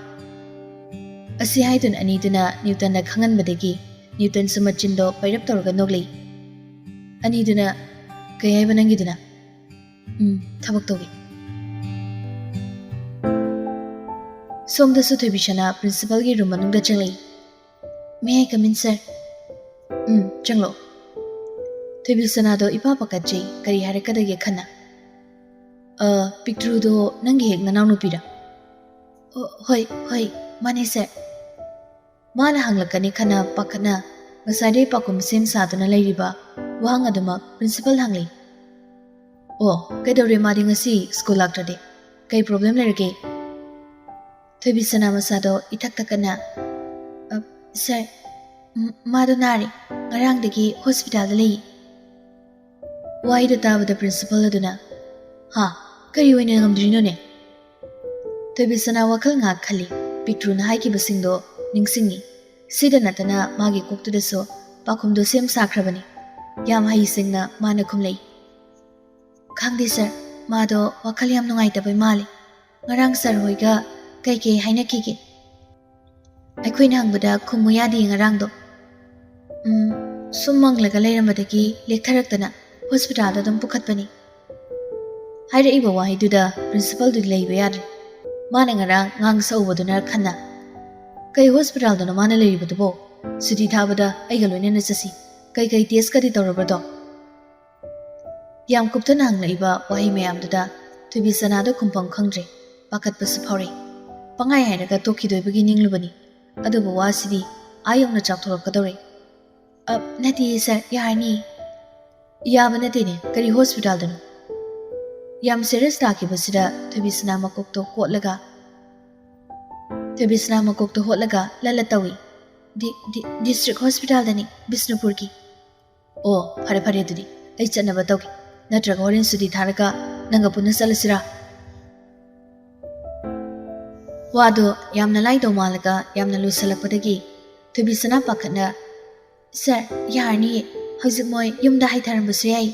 ꯑꯁꯤ ꯍꯥꯏꯗꯨꯅ ꯑꯅꯤꯗꯨꯅ ꯅ꯭ꯌꯨꯇꯟꯗ ꯈꯪꯍꯟꯕꯗꯒꯤ ꯅ꯭ꯌꯨꯇꯟꯁꯨ ꯃꯆꯤꯟꯗꯣ ꯄꯩꯔꯞ ꯇꯧꯔꯒ ꯅꯣꯛꯂꯛꯏ꯫ ꯑꯅꯤꯗꯨꯅ, "ꯀꯩ ꯍꯥꯏꯕ ꯅꯪꯒꯤꯗꯨꯅ?" "ꯎꯝ, ꯊꯕꯛ ꯇꯧꯒꯦ"꯫ ꯁꯣꯝꯗꯁꯨ ꯊꯣꯏꯕꯤꯁꯅꯥ ꯄ꯭ꯔꯤꯟꯁꯤꯄꯜꯒꯤ ꯔꯨꯝ ꯃꯅꯨꯡꯗ ꯆꯪꯂꯛꯏ꯫ "May I come in, sir?" "ꯎꯝ, ꯆꯪꯂꯛꯑꯣ"꯫ ꯊꯣꯏꯕꯤꯁꯅꯥꯗꯣ ꯏꯄꯥ ꯄꯥꯈꯠꯆꯩ, ꯀꯔꯤ ꯍꯥꯏꯔꯛꯀꯗꯒꯦ ꯈꯟꯅ꯫ "ꯑ, ꯄꯤꯛꯇ꯭ꯔꯨꯗꯣ ꯅꯪꯒꯤ ꯍꯦꯛ ꯅꯅꯥꯎꯅꯨꯄꯤꯔꯥ?" "ꯑꯣ, ꯍꯣꯏ, ꯍꯣꯏ, ꯃꯥꯅꯦ, sir"꯫ ꯃꯥꯅ ꯍꯪꯂꯛꯀꯅꯤ ꯈꯟꯅ ꯄꯥꯈꯠꯅ ꯉꯁꯥꯏꯗꯩ ꯄꯥꯎꯈꯨꯝ ꯁꯦꯝ ꯁꯥꯗꯨꯅ ꯂꯩꯔꯤꯕ ꯋꯥꯍꯪ ꯑꯗꯨꯃꯛ ꯄ꯭ꯔꯤꯟꯁꯤꯄꯜ ꯍꯪꯂꯤ꯫ "ꯑꯣ, ꯀꯩꯗꯧꯔꯦ ꯃꯥꯗꯤ ꯉꯁꯤ ꯁ꯭ꯀꯨꯜ ꯂꯥꯛꯇ꯭ꯔꯗꯤ? ꯀꯩ ꯄ꯭ꯔꯣꯕ꯭ꯂꯦꯝ ꯂꯩꯔꯒꯦ?" ꯊꯣꯏꯕꯤꯁꯅꯥ ꯃꯁꯥꯗꯣ ꯏꯊꯛ ꯊꯛꯀꯠꯅ, "ꯑ, ꯁꯥꯔ, ꯃ-, ꯃꯥꯗꯣ ꯅꯥꯔꯦ꯫ ꯉꯔꯥꯡꯗꯒꯤ ꯍꯣꯁꯄꯤꯇꯥꯜꯗ ꯂꯩ"꯫ ꯋꯥꯍꯩꯗꯣ ꯇꯥꯕꯗ ꯄ꯭ꯔꯤꯟꯁꯤꯄꯜ ꯑꯗꯨꯅ, "ꯍꯥ? ꯀꯔꯤ ꯑꯣꯏꯅ ꯉꯝꯗ꯭ꯔꯤꯅꯣꯅꯦ?" ꯊꯣꯏꯕꯤꯁꯅꯥ ꯋꯥꯈꯜ ꯉꯥꯏꯍꯥꯛ ꯈꯜꯂꯤ꯫ ꯄꯤꯛꯇ꯭ꯔꯨꯅ ꯍꯥꯏꯈꯤꯕꯁꯤꯡꯗꯣ ꯅꯤꯡꯁꯤꯡꯉꯤ꯫ ꯁꯤꯗ ꯅꯠꯇꯅ ꯃꯥꯒꯤ ꯀꯣꯛꯇꯨꯗꯁꯨ ꯄꯥꯎꯈꯨꯝꯗꯣ ꯁꯦꯝ ꯁꯥꯈ꯭ꯔꯕꯅꯤ꯫ ꯌꯥꯝ ꯍꯩꯁꯤꯡꯅ ꯃꯥꯅ ꯈꯨꯝꯂꯛꯏ꯫ "ꯈꯪꯗꯦ ꯁꯥꯔ, ꯃꯥꯗꯣ ꯋꯥꯈꯜ ꯌꯥꯝ ꯅꯨꯡꯉꯥꯏꯇꯕꯩ ꯃꯥꯜꯂꯦ꯫ ꯉꯔꯥꯡ ꯁꯥꯔ ꯍꯣꯏꯒ ꯀꯩꯀꯩ ꯍꯥꯏꯅꯈꯤꯒꯦ?" ꯑꯩꯈꯣꯏꯅ ꯍꯪꯕꯗ ꯈꯨꯝꯃꯨ ꯌꯥꯗꯦ ꯉꯔꯥꯡꯗꯣ꯫ "ꯎꯝ, ꯁꯨꯝ ꯃꯪꯂꯒ ꯂꯩꯔꯝꯕꯗꯒꯤ ꯂꯦꯛꯊꯔꯛꯇꯅ ꯍꯣꯁꯄꯤꯇꯥꯜꯗ ꯑꯗꯨꯝ ꯄꯨꯈꯠꯄꯅꯤ"꯫ ꯍꯥꯏꯔꯛꯏꯕ ꯋꯥꯍꯩꯗꯨꯗ ꯄ꯭ꯔꯤꯟꯁꯤꯄꯜꯗꯨꯗꯤ ꯂꯩꯕ ꯌꯥꯗ꯭ꯔꯦ꯫ ꯃꯥꯅ ꯉꯔꯥꯡ ꯉꯥꯡ ꯁꯛꯎꯕꯗꯨꯅ ꯈꯟꯅ, "ꯀꯩ ꯍꯣꯁꯄꯤꯇꯥꯜꯗꯅꯣ ꯃꯥꯅ ꯂꯩꯔꯤꯕꯗꯨꯕꯣ? ꯁꯨꯇꯤ ꯊꯥꯕꯗ ꯑꯩꯒ ꯂꯣꯏꯅꯅ ꯆꯠꯁꯤ꯫ ꯀꯩꯀꯩ ꯇꯦꯁꯀꯗꯤ ꯇꯧꯔꯕ꯭ꯔꯗꯣ?" ꯌꯥꯝ ꯀꯨꯞꯊꯅ ꯍꯪꯂꯛꯏꯕ ꯋꯥꯍꯩ ꯃꯌꯥꯝꯗꯨꯗ ꯊꯣꯏꯕꯤꯁꯅꯥꯗ ꯈꯨꯝꯐꯝ ꯈꯪꯗ꯭ꯔꯦ꯫ ꯄꯥꯈꯠꯄꯁꯨ ꯐꯥꯎꯔꯛꯏ꯫ ꯄꯪꯍꯥꯏ ꯍꯥꯏꯔꯒ ꯇꯣꯛꯈꯤꯗꯣꯏꯕꯒꯤ ꯅꯤꯡꯂꯨꯕꯅꯤ꯫ ꯑꯗꯨꯕꯨ ꯋꯥꯁꯤꯗꯤ ꯑꯥ ꯌꯧꯅ ꯆꯥꯎꯊꯣꯔꯛꯀꯗꯧꯔꯦ꯫ "ꯑ, ꯅꯠꯇꯦ ꯁꯥꯔ, ꯌꯥꯔꯅꯤ"꯫ "ꯌꯥꯕ ꯅꯠꯇꯦꯅꯦ, ꯀꯔꯤ ꯍꯣꯁꯄꯤꯇꯥꯜꯗꯅꯣ?" ꯌꯥꯝ ꯁꯦꯔꯤꯌꯁ ꯇꯥꯈꯤꯕꯁꯤꯗ ꯊꯣꯏꯕꯤꯁꯅꯥ ꯃꯀꯣꯛꯇꯣ ꯀꯣꯠꯂꯒ, ꯊꯣꯏꯕꯤꯁꯅꯥ ꯃꯀꯣꯛꯇꯣ ꯍꯣꯠꯂꯒ ꯂꯠ ꯂꯠ ꯇꯧꯏ꯫ "ꯗꯤ-, ꯗꯤ-, ꯗꯤꯁꯇ꯭ꯔꯤꯛ ꯍꯣꯁꯄꯤꯇꯥꯜꯗꯅꯤ, ꯕꯤꯁꯅꯨꯄꯨꯔꯒꯤ"꯫ "ꯑꯣ, ꯐꯔꯦ ꯐꯔꯦ, ꯑꯗꯨꯗꯤ ꯑꯩ ꯆꯠꯅꯕ ꯇꯧꯒꯦ꯫ ꯅꯠꯇ꯭ꯔꯒ ꯍꯣꯔꯦꯟ ꯁꯨꯇꯤ ꯊꯥꯔꯒ ꯅꯪꯒ ꯄꯨꯟꯅ ꯆꯠꯂꯁꯤꯔꯥ?" ꯋꯥꯗꯣ ꯌꯥꯝꯅ ꯂꯥꯏꯗꯧ ꯃꯥꯜꯂꯒ ꯌꯥꯝꯅ ꯂꯨꯁꯜꯂꯛꯄꯗꯒꯤ ꯊꯣꯏꯕꯤꯁꯅꯥ ꯄꯥꯈꯠꯅ, "ꯁꯥꯔ, ꯌꯥꯔꯅꯤꯌꯦ, ꯍꯧꯖꯤꯛ ꯃꯣꯏ ꯌꯨꯝꯗ ꯍꯥꯏꯊꯔꯝꯕꯁꯨ ꯌꯥꯏ,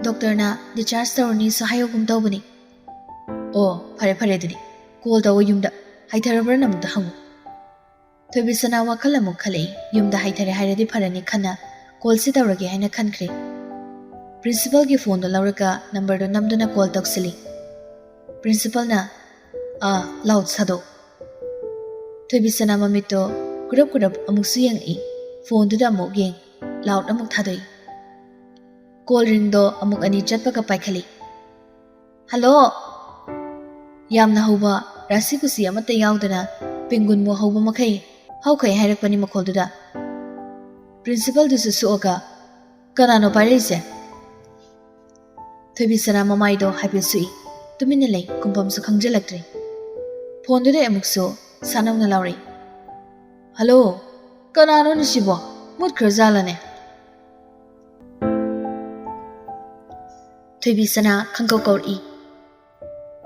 ꯗꯣꯛꯇꯔꯅ ꯗꯤꯁꯆꯥꯔꯖ ꯇꯧꯔꯅꯤꯁꯨ ꯍꯥꯏꯍꯧꯒꯨꯝ ꯇꯧꯕꯅꯤ"꯫ "ꯑꯣ, ꯐꯔꯦ ꯐꯔꯦ, ꯑꯗꯨꯗꯤ ꯀꯣꯜ ꯇꯧꯋꯣ, ꯌꯨꯝꯗ ꯍꯥꯏꯊꯔꯕ꯭ꯔꯅ ꯑꯃꯨꯛꯇ ꯍꯪꯉꯨ"꯫ ꯊꯣꯏꯕꯤꯁꯅꯥ ꯋꯥꯈꯜ ꯑꯃꯨꯛ ꯈꯜꯂꯛꯏ, ꯌꯨꯝꯗ ꯍꯥꯏꯊꯔꯦ ꯍꯥꯏꯔꯗꯤ ꯐꯔꯅꯤ ꯈꯟꯅ ꯀꯣꯜꯁꯤ ꯇꯧꯔꯒꯦ ꯍꯥꯏꯅ ꯈꯟꯈ꯭ꯔꯦ꯫ ꯄ꯭ꯔꯤꯟꯁꯤꯄꯜꯒꯤ ꯐꯣꯟꯗꯣ ꯂꯧꯔꯒ ꯅꯝꯕꯔꯗꯣ ꯅꯝꯗꯨꯅ ꯀꯣꯜ ꯇꯧꯁꯤꯜꯂꯤ꯫ ꯄ꯭ꯔꯤꯟꯁꯤꯄꯜꯅ, "ꯑꯥ, ꯂꯥꯎꯗ ꯊꯥꯗꯣꯛ"꯫ ꯊꯣꯏꯕꯤꯁꯅꯥ ꯃꯃꯤꯠꯇꯣ ꯀꯨꯔꯞ ꯀꯨꯔꯞ ꯑꯃꯨꯛꯁꯨ ꯌꯦꯡꯉꯛꯏ, ꯐꯣꯟꯗꯨꯗ ꯑꯃꯨꯛ ꯌꯦꯡ, ꯂꯥꯎꯗ ꯑꯃꯨꯛ ꯊꯥꯗꯣꯛꯏ꯫ ꯀꯣꯜ ꯔꯤꯡꯗꯣ ꯑꯃꯨꯛ ꯑꯅꯤ ꯆꯠꯄꯒ ꯄꯥꯏꯈꯠꯂꯤ꯫ "ꯍꯜꯂꯣ!" ꯌꯥꯝꯅ ꯍꯧꯕ, ꯔꯥꯁꯤ ꯀꯨꯁꯤ ꯑꯃꯠꯇ ꯌꯥꯎꯗꯅ ꯄꯦꯡꯒꯨꯟꯃꯨꯛ ꯍꯧꯕ ꯃꯈꯩ ꯍꯧꯈꯩ ꯍꯥꯏꯔꯛꯄꯅꯤ ꯃꯈꯣꯜꯗꯨꯗ꯫ ꯄ꯭ꯔꯤꯟꯁꯤꯄꯜꯗꯨꯁꯨ ꯁꯣꯛꯑꯒ, "ꯀꯅꯥꯅꯣ ꯄꯥꯏꯔꯛꯏꯁꯦ?" ꯊꯣꯏꯕꯤꯁꯅꯥ ꯃꯃꯥꯏꯗꯣ ꯍꯥꯏꯐꯦꯠ ꯁꯨꯛꯏ, ꯇꯨꯃꯤꯟꯅ ꯂꯩ, ꯈꯨꯝꯐꯝꯁꯨ ꯈꯪꯖꯤꯜꯂꯛꯇ꯭ꯔꯦ꯫ ꯐꯣꯟꯗꯨꯗ ꯑꯃꯨꯛꯁꯨ ꯁꯥꯅꯧꯅ ꯂꯥꯎꯔꯛꯏ, "ꯍꯜꯂꯣ, ꯀꯅꯥꯅꯣꯅꯦ ꯁꯤꯕꯣ? ꯃꯨꯠꯈ꯭ꯔꯖꯥꯠꯂꯅꯦ?" ꯊꯣꯏꯕꯤꯁꯅꯥ ꯈꯪꯀꯧ ꯀꯧꯔꯛꯏ,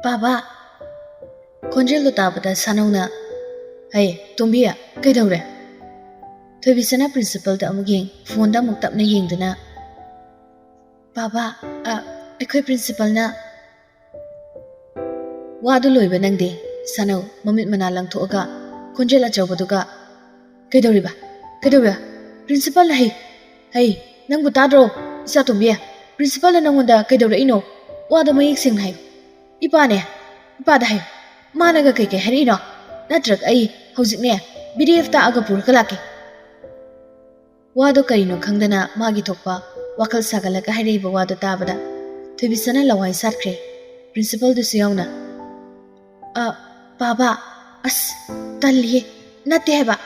"ꯕꯥꯕꯥ!" ꯈꯣꯟꯖꯦꯜꯗꯣ ꯇꯥꯕꯗ ꯁꯥꯅꯧꯅ, "ꯍꯩ, ꯇꯣꯝꯕꯤ, ꯀꯩꯗꯧꯔꯦ?" ꯊꯣꯏꯕꯤꯁꯅꯥ ꯄ꯭ꯔꯤꯟꯁꯤꯄꯜꯗ ꯑꯃꯨꯛ ꯌꯦꯡ, ꯐꯣꯟꯗ ꯑꯃꯨꯛ ꯇꯞꯅ ꯌꯦꯡꯗꯨꯅ, "ꯕꯥꯕꯥ, ꯑ, ꯑꯩꯈꯣꯏ ꯄ꯭ꯔꯤꯟꯁꯤꯄꯜꯅ"꯫ ꯋꯥꯗꯨ ꯂꯣꯏꯕ ꯅꯪꯗꯦ꯫ ꯁꯥꯅꯧ ꯃꯃꯤꯠ ꯃꯅꯥ ꯂꯪꯊꯣꯛꯑꯒ ꯈꯣꯟꯖꯦꯜ ꯑꯆꯧꯕꯗꯨꯒ, "ꯀꯩꯗꯧꯔꯤꯕ? ꯀꯩꯗꯧꯔꯤꯕ? ꯄ꯭ꯔꯤꯟꯁꯤꯄꯜꯅ ꯍꯩ, ꯍꯩ, ꯅꯪꯕꯨ ꯇꯥꯗ꯭ꯔꯣ? ꯏꯆꯥꯇꯣꯝꯕꯤ, ꯄ꯭ꯔꯤꯟꯁꯤꯄꯜꯅ ꯅꯪꯉꯣꯟꯗ ꯀꯩꯗꯧꯔꯛꯏꯅꯣ? ꯋꯥꯗꯣ ꯃꯌꯦꯛ ꯁꯦꯡꯅ ꯍꯥꯏꯌꯨ꯫ ꯏꯄꯥꯅꯦ, ꯏꯄꯥꯗ ꯍꯥꯏꯌꯨ꯫ ꯃꯥꯅꯒ ꯀꯩꯀꯩ ꯍꯥꯏꯔꯛꯏꯅꯣ? ꯅꯠꯇ꯭ꯔꯒ ꯑꯩ ꯍꯧꯖꯤꯛꯅꯦ ꯕꯤ ꯗꯤ ꯑꯦꯐ ꯇꯥꯛꯑꯒ ꯄꯨꯔꯒ ꯂꯥꯛꯀꯦ"꯫ ꯋꯥꯗꯣ ꯀꯔꯤꯅꯣ ꯈꯪꯗꯅ ꯃꯥꯒꯤ ꯊꯣꯛꯄ ꯋꯥꯈꯜ ꯁꯥꯒꯠꯂꯒ ꯍꯥꯏꯔꯛꯏꯕ ꯋꯥꯗꯣ ꯇꯥꯕꯗ ꯊꯣꯏꯕꯤꯁꯅꯥ ꯂꯋꯥꯏ ꯁꯥꯠꯈ꯭ꯔꯦ, ꯄ꯭ꯔꯤꯟꯁꯤꯄꯜꯗꯨꯁꯨ ꯌꯥꯎꯅ꯫ "ꯑ, ꯕꯥꯕꯥ, ꯑꯁ, ꯇꯜꯂꯤꯍꯦ, ꯅꯠꯇꯦ ꯍꯥꯏꯕ"꯫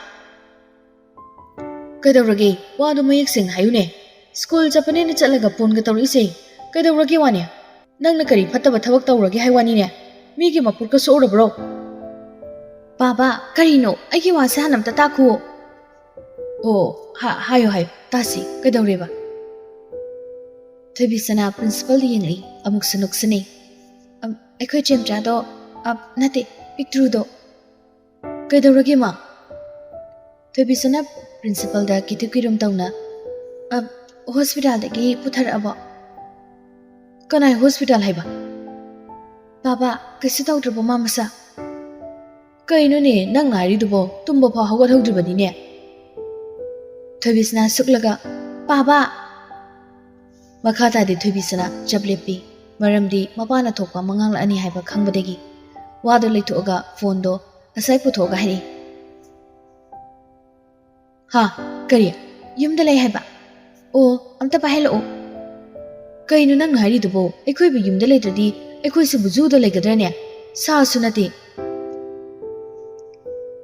"ꯀꯩꯗꯧꯔꯒꯦ? ꯋꯥꯗꯣ ꯃꯌꯦꯛ ꯁꯦꯡꯅ ꯍꯥꯏꯌꯨꯅꯦ꯫ ꯁ꯭ꯀꯨꯜ ꯆꯠꯄꯅꯦꯅ ꯆꯠꯂꯒ ꯐꯣꯟꯒ ꯇꯧꯔꯛꯏꯁꯦ ꯀꯩꯗꯧꯔꯒꯦ ꯋꯥꯅꯦ? ꯅꯪꯅ ꯀꯔꯤ ꯐꯠꯇꯕ ꯊꯕꯛ ꯇꯧꯔꯒꯦ ꯍꯥꯏ ꯋꯥꯅꯤꯅꯦ? ꯃꯤꯒꯤ ꯃꯄꯨꯔꯀ ꯁꯣꯛꯎꯔꯕ꯭ꯔꯣ?" "ꯕꯥꯕꯥ, ꯀꯔꯤꯅꯣ? ꯑꯩꯒꯤ ꯋꯥꯁꯦ ꯍꯥꯟꯅ ꯑꯝꯇ ꯇꯥꯈꯨꯑꯣ"꯫ "ꯑꯣ, ꯍꯥ-, ꯍꯥꯏꯌꯣ, ꯍꯥꯏꯌꯣ, ꯇꯥꯁꯤ, ꯀꯩꯗꯧꯔꯦꯕ?" ꯊꯣꯏꯕꯤꯁꯅꯥ ꯄ꯭ꯔꯤꯟꯁꯤꯄꯜꯗ ꯌꯦꯡꯂꯛꯏ, ꯑꯃꯨꯛꯁꯨ ꯅꯣꯛꯁꯤꯟꯅꯩ꯫ "ꯑꯝ, ꯑꯩꯈꯣꯏ ꯆꯦꯝꯆꯥꯗꯣ, ꯑꯝ, ꯅꯠꯇꯦ, ꯄꯤꯛꯇ꯭ꯔꯨꯗꯣ"꯫ ꯀꯩꯗꯧꯔꯒꯦ, ꯃꯥ? ꯊꯣꯏꯕꯤꯁꯅꯥ ꯄ꯭ꯔꯤꯟꯁꯤꯄꯜꯗ ꯀꯤꯊꯨ ꯀꯤꯔꯨꯝ ꯇꯧꯅ, "ꯑ, ꯍꯣꯁꯄꯤꯇꯥꯜꯗꯒꯤ ꯄꯨꯊꯔꯛꯑꯕꯣ?" "ꯀꯅꯥꯏ ꯍꯣꯁꯄꯤꯇꯥꯜ ꯍꯥꯏꯕ?" "ꯄꯥꯕ, ꯀꯩꯁꯨ ꯇꯧꯗ꯭ꯔꯕꯣ ꯃꯥ ꯃꯁꯥ?" "ꯀꯩꯅꯣꯅꯦ ꯅꯪ ꯍꯥꯏꯔꯤꯗꯨꯕꯣ? ꯇꯨꯝꯕ ꯐꯥꯎ ꯍꯧꯒꯠꯍꯧꯗ꯭ꯔꯤꯕꯅꯤꯅꯦ?" ꯊꯣꯏꯕꯤꯁꯅꯥ ꯁꯨꯛꯂꯒ, "ꯄꯥꯕ!" ꯃꯈꯥ ꯇꯥꯗꯦ ꯊꯣꯏꯕꯤꯁꯅꯥ ꯆꯞ ꯂꯦꯞꯄꯤ꯫ ꯃꯔꯝꯗꯤ ꯃꯄꯥꯅ ꯊꯣꯛꯄ ꯑꯃ ꯉꯥꯡꯂꯛꯑꯅꯤ ꯍꯥꯏꯕ ꯈꯪꯕꯗꯒꯤ ꯋꯥꯗꯣ ꯂꯩꯊꯣꯛꯑꯒ ꯐꯣꯟꯗꯣ ꯉꯁꯥꯏ ꯄꯨꯊꯣꯛꯑꯒ ꯍꯥꯏꯔꯛꯏ꯫ "ꯍꯥ? ꯀꯔꯤ? ꯌꯨꯝꯗ ꯂꯩ ꯍꯥꯏꯕ? ꯑꯣ, ꯑꯝꯇ ꯄꯥꯏꯍꯜꯂꯛꯑꯣ꯫" "ꯀꯩꯅꯣ ꯅꯪꯅ ꯍꯥꯏꯔꯤꯗꯨꯕꯣ? ꯑꯩꯈꯣꯏꯕꯨ ꯌꯨꯝꯗ ꯂꯩꯇ꯭ꯔꯗꯤ ꯑꯩꯈꯣꯏꯁꯤꯕꯨ ꯖꯨꯗ ꯂꯩꯒꯗ꯭ꯔꯅꯦ? ꯁꯥꯁꯨ ꯅꯠꯇꯦ꯫"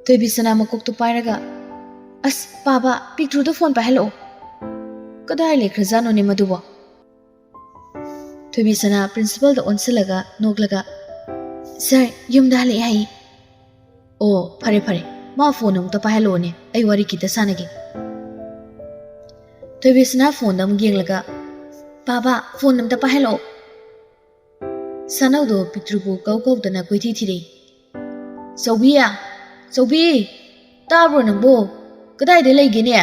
ꯊꯣꯏꯕꯤꯁꯅꯥ ꯃꯀꯣꯛꯇꯨ ꯄꯥꯏꯔꯒ, "ꯑꯁ, ꯄꯥꯕ, ꯄꯤꯛꯇ꯭ꯔꯨꯗ ꯐꯣꯟ ꯄꯥꯏꯍꯜꯂꯛꯑꯣ꯫" "ꯀꯗꯥꯏ ꯂꯩꯈ꯭ꯔꯖꯥꯠꯅꯣꯅꯦ ꯃꯗꯨꯕꯣ?" ꯊꯣꯏꯕꯤꯁꯅꯥ ꯄ꯭ꯔꯤꯟꯁꯤꯄꯜꯗ ꯑꯣꯟꯁꯤꯜꯂꯒ ꯅꯣꯛꯂꯒ, "ꯁꯥꯔ, ꯌꯨꯝꯗ ꯍꯜꯂꯛꯑꯦ ꯍꯥꯏꯌꯦ꯫" "ꯑꯣ, ꯐꯔꯦ ꯐꯔꯦ, ꯃꯥ ꯐꯣꯟ ꯑꯃꯨꯛꯇ ꯄꯥꯏꯍꯜꯂꯛꯑꯣꯅꯦ, ꯑꯩ ꯋꯥꯔꯤ ꯈꯤꯇ ꯁꯥꯟꯅꯒꯦ꯫" ꯊꯣꯏꯕꯤꯁꯅꯥ ꯐꯣꯟꯗ ꯑꯃꯨꯛ ꯌꯦꯡꯂꯒ, "ꯄꯥꯕ, ꯐꯣꯟ ꯑꯝꯇ ꯄꯥꯏꯍꯜꯂꯛꯑꯣ꯫" ꯁꯥꯅꯧꯗꯣ ꯄꯤꯛꯇ꯭ꯔꯨꯕꯨ ꯀꯧ ꯀꯧꯗꯅ ꯀꯣꯏꯊꯤ ꯊꯤꯔꯛꯏ꯫ "ꯆꯧꯕꯤ! ꯆꯧꯕꯤ! ꯇꯥꯕ꯭ꯔꯣ ꯅꯪꯕꯣ? ꯀꯗꯥꯏꯗ ꯂꯩꯒꯦꯅꯦ?"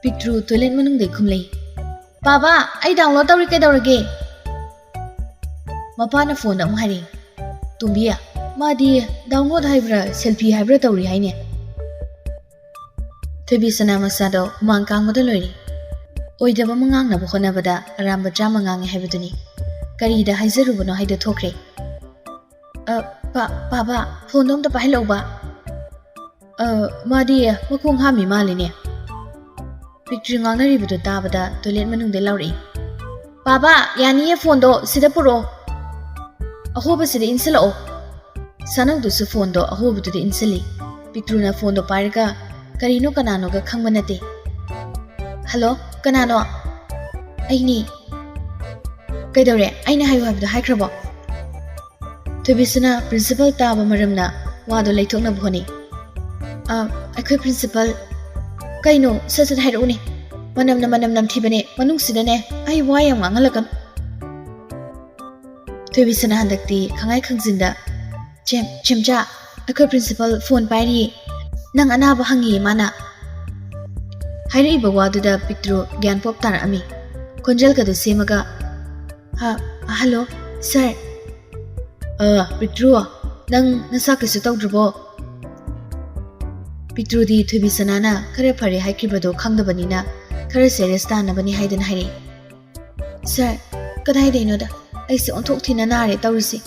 ꯄꯤꯛꯇ꯭ꯔꯨ ꯇꯣꯏꯂꯦꯠ ꯃꯅꯨꯡꯗꯩ ꯈꯨꯝꯂꯛꯏ꯫ "ꯄꯥꯕ, ꯑꯩ ꯗꯥꯎꯟꯂꯣꯗ ꯇꯧꯔꯤ, ꯀꯩꯗꯧꯔꯒꯦ?" ꯃꯄꯥꯅ ꯐꯣꯟꯗ ꯑꯃꯨꯛ ꯍꯥꯏꯔꯛꯏ꯫ "ꯇꯣꯝꯕꯤ, ꯃꯥꯗꯤ ꯗꯥꯎꯟꯂꯣꯗ ꯍꯥꯏꯕ꯭ꯔꯥ ꯁꯦꯜꯐꯤ ꯍꯥꯏꯕ꯭ꯔꯥ ꯇꯧꯔꯤ ꯍꯥꯏꯅꯦ꯫" ꯊꯣꯏꯕꯤꯁꯅꯥ ꯃꯆꯥꯗꯣ ꯍꯨꯃꯥꯡ ꯀꯥꯡꯕꯗ ꯂꯣꯏꯔꯦ꯫ ꯑꯣꯏꯗꯕ ꯑꯃ ꯉꯥꯡꯅꯕ ꯍꯣꯠꯅꯕꯗ ꯑꯔꯥꯟꯕ ꯆꯥꯝꯃ ꯉꯥꯡꯉꯦ ꯍꯥꯏꯕꯗꯨꯅꯤ꯫ ꯀꯔꯤꯗ ꯍꯥꯏꯖꯔꯨꯕꯅꯣ ꯍꯥꯏꯗꯣ ꯊꯣꯛꯈ꯭ꯔꯦ꯫ "ꯑ, ꯄꯥ-, ꯄꯥꯕ, ꯐꯣꯟꯗꯣ ꯑꯝꯇ ꯄꯥꯏꯍꯜꯂꯛꯎꯕ꯫" "ꯑ, ꯃꯥꯗꯤ ꯃꯈꯣꯡ ꯍꯥꯝꯃꯤ ꯃꯥꯜꯂꯤꯅꯦ꯫" ꯄꯤꯛꯇ꯭ꯔꯤ ꯉꯥꯡꯅꯔꯤꯕꯗꯨ ꯇꯥꯕꯗ ꯇꯣꯏꯂꯦꯠ ꯃꯅꯨꯡꯗ ꯂꯥꯎꯔꯛꯏ꯫ "ꯄꯥꯕ, ꯌꯥꯅꯤꯌꯦ, ꯐꯣꯟꯗꯣ ꯁꯤꯗ ꯄꯨꯔꯛꯑꯣ꯫ ꯑꯍꯣꯕꯁꯤꯗ ꯏꯟꯁꯤꯜꯂꯛꯑꯣ꯫" ꯁꯥꯅꯧꯗꯨꯁꯨ ꯐꯣꯟꯗꯣ ꯑꯍꯣꯕꯗꯨꯗ ꯏꯟꯁꯤꯜꯂꯤ꯫ ꯄꯤꯛꯇ꯭ꯔꯨꯅ ꯐꯣꯟꯗꯣ ꯄꯥꯏꯔꯒ ꯀꯔꯤꯅꯣ ꯀꯅꯥꯅꯣꯒ ꯈꯪꯕ ꯅꯠꯇꯦ꯫ "ꯍꯜꯂꯣ, ꯀꯅꯥꯅꯣ?" "ꯑꯩꯅꯤ꯫" "ꯀꯩꯗꯧꯔꯦ? ꯑꯩꯅ ꯍꯥꯏꯌꯨ ꯍꯥꯏꯕꯗꯣ ꯍꯥꯏꯈ꯭ꯔꯕꯣ?" ꯊꯣꯏꯕꯤꯁꯅꯥ ꯄ꯭ꯔꯤꯟꯁꯤꯄꯜ ꯇꯥꯕ ꯃꯔꯝꯅ ꯋꯥꯗꯣ ꯂꯩꯊꯣꯛꯅꯕ ꯍꯣꯠꯅꯩ꯫ "ꯑ, ꯑꯩꯈꯣꯏ ꯄ꯭ꯔꯤꯟꯁꯤꯄꯜ꯫" "ꯀꯩꯅꯣ? ꯁꯠ ꯁꯠ ꯍꯥꯏꯔꯛꯎꯅꯦ꯫ ꯃꯅꯝꯅ ꯃꯅꯝ ꯅꯝꯊꯤꯕꯅꯦ, ꯃꯅꯨꯡꯁꯤꯗꯅꯦ꯫ ꯑꯩ ꯋꯥ ꯌꯥꯝ ꯉꯥꯡꯍꯜꯂꯛꯀꯅꯨ꯫" ꯊꯣꯏꯕꯤꯁꯅꯥ ꯍꯟꯗꯛꯇꯤ ꯈꯪꯉꯥꯏ ꯈꯪꯖꯤꯟꯗ, "ꯆꯦꯝ-, ꯆꯦꯝꯆꯥ, ꯑꯩꯈꯣꯏ ꯄ꯭ꯔꯤꯟꯁꯤꯄꯜ ꯐꯣꯟ ꯄꯥꯏꯔꯤꯌꯦ꯫ ꯅꯪ ꯑꯅꯥꯕ ꯍꯪꯉꯤꯌꯦ ꯃꯥꯅ"꯫ ꯍꯥꯏꯔꯛꯏꯕ ꯋꯥꯗꯨꯗ ꯄꯤꯇ꯭ꯔꯨ ꯒ꯭ꯌꯥꯟ ꯄꯣꯞ ꯇꯥꯔꯛꯑꯝꯃꯤ꯫ ꯈꯣꯟꯖꯦꯜꯒꯗꯨ ꯁꯦꯝꯃꯒ, "ꯍ-, ꯍꯜꯂꯣ, ꯁꯥꯔ"꯫ "ꯑ, ꯄꯤꯇ꯭ꯔꯨ, ꯅꯪ ꯅꯁꯥ ꯀꯩꯁꯨ ꯇꯧꯗ꯭ꯔꯕꯣ?" ꯄꯤꯇ꯭ꯔꯨꯗꯤ ꯊꯣꯏꯕꯤ ꯁꯅꯥꯅ ꯈꯔ ꯐꯔꯦ ꯍꯥꯏꯈꯤꯕꯗꯣ ꯈꯪꯗꯕꯅꯤꯅ ꯈꯔ ꯁꯦꯔꯤꯌꯁ ꯇꯥꯅꯕꯅꯤ ꯍꯥꯏꯗꯅ ꯍꯥꯏꯔꯛꯏ꯫ "ꯁꯥꯔ, ꯀꯗꯥꯏꯗꯩꯅꯣꯗ, ꯑꯩꯁꯦ ꯑꯣꯟꯊꯣꯛ ꯊꯤꯅ ꯅꯥꯔꯦ ꯇꯧꯔꯤꯁꯦ꯫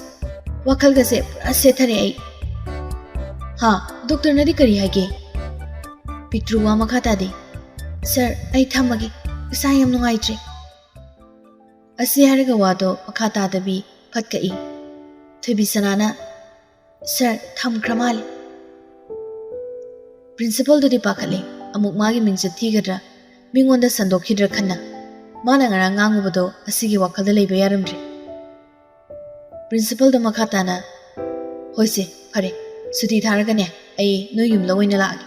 ꯋꯥꯈꯜꯒꯁꯦ ꯄꯨꯔꯥ ꯁꯦꯠꯊꯔꯦ ꯑꯩ"꯫ "ꯍꯥ? ꯗꯣꯛꯇꯔꯅꯗꯤ ꯀꯔꯤ ꯍꯥꯏꯒꯦ?" ꯄꯤꯇ꯭ꯔꯨ ꯋꯥ ꯃꯈꯥ ꯇꯥꯗꯦ꯫ "ꯁꯥꯔ, ꯑꯩ ꯊꯝꯃꯒꯦ, ꯏꯁꯥ ꯌꯥꯝ ꯅꯨꯡꯉꯥꯏꯇ꯭ꯔꯦ"꯫ ꯑꯁꯤ ꯍꯥꯏꯔꯒ ꯋꯥꯗꯣ ꯃꯈꯥ ꯇꯥꯗꯕꯤ ꯐꯠ ꯀꯛꯏ꯫ ꯊꯣꯏꯕꯤ ꯁꯅꯥꯅ, "ꯁꯥꯔ, ꯊꯝꯈ꯭ꯔ ꯃꯥꯜꯂꯦ"꯫ ꯄ꯭ꯔꯤꯟꯁꯤꯄꯜꯗꯨꯗꯤ ꯄꯥꯈꯠꯂꯦ꯫ ꯑꯃꯨꯛ ꯃꯥꯒꯤ ꯃꯤꯡꯆꯠ ꯊꯤꯒꯗ꯭ꯔꯥ, ꯃꯤꯉꯣꯟꯗ ꯁꯟꯗꯣꯛꯈꯤꯗ꯭ꯔꯥ ꯈꯟꯅ꯫ ꯃꯥꯅ ꯉꯔꯥꯡ ꯉꯥꯡꯉꯨꯕꯗꯣ ꯑꯁꯤꯒꯤ ꯋꯥꯈꯜꯗ ꯂꯩꯕ ꯌꯥꯔꯝꯗ꯭ꯔꯦ꯫ ꯄ꯭ꯔꯤꯟꯁꯤꯄꯜꯗꯣ ꯃꯈꯥ ꯇꯥꯅ, "ꯍꯣꯏꯁꯦ, ꯐꯔꯦ, ꯁꯨꯇꯤ ꯊꯥꯔꯒꯅꯦ, ꯑꯩ ꯅꯣꯏ ꯌꯨꯝꯗ ꯑꯣꯏꯅ ꯂꯥꯛꯑꯒꯦ"꯫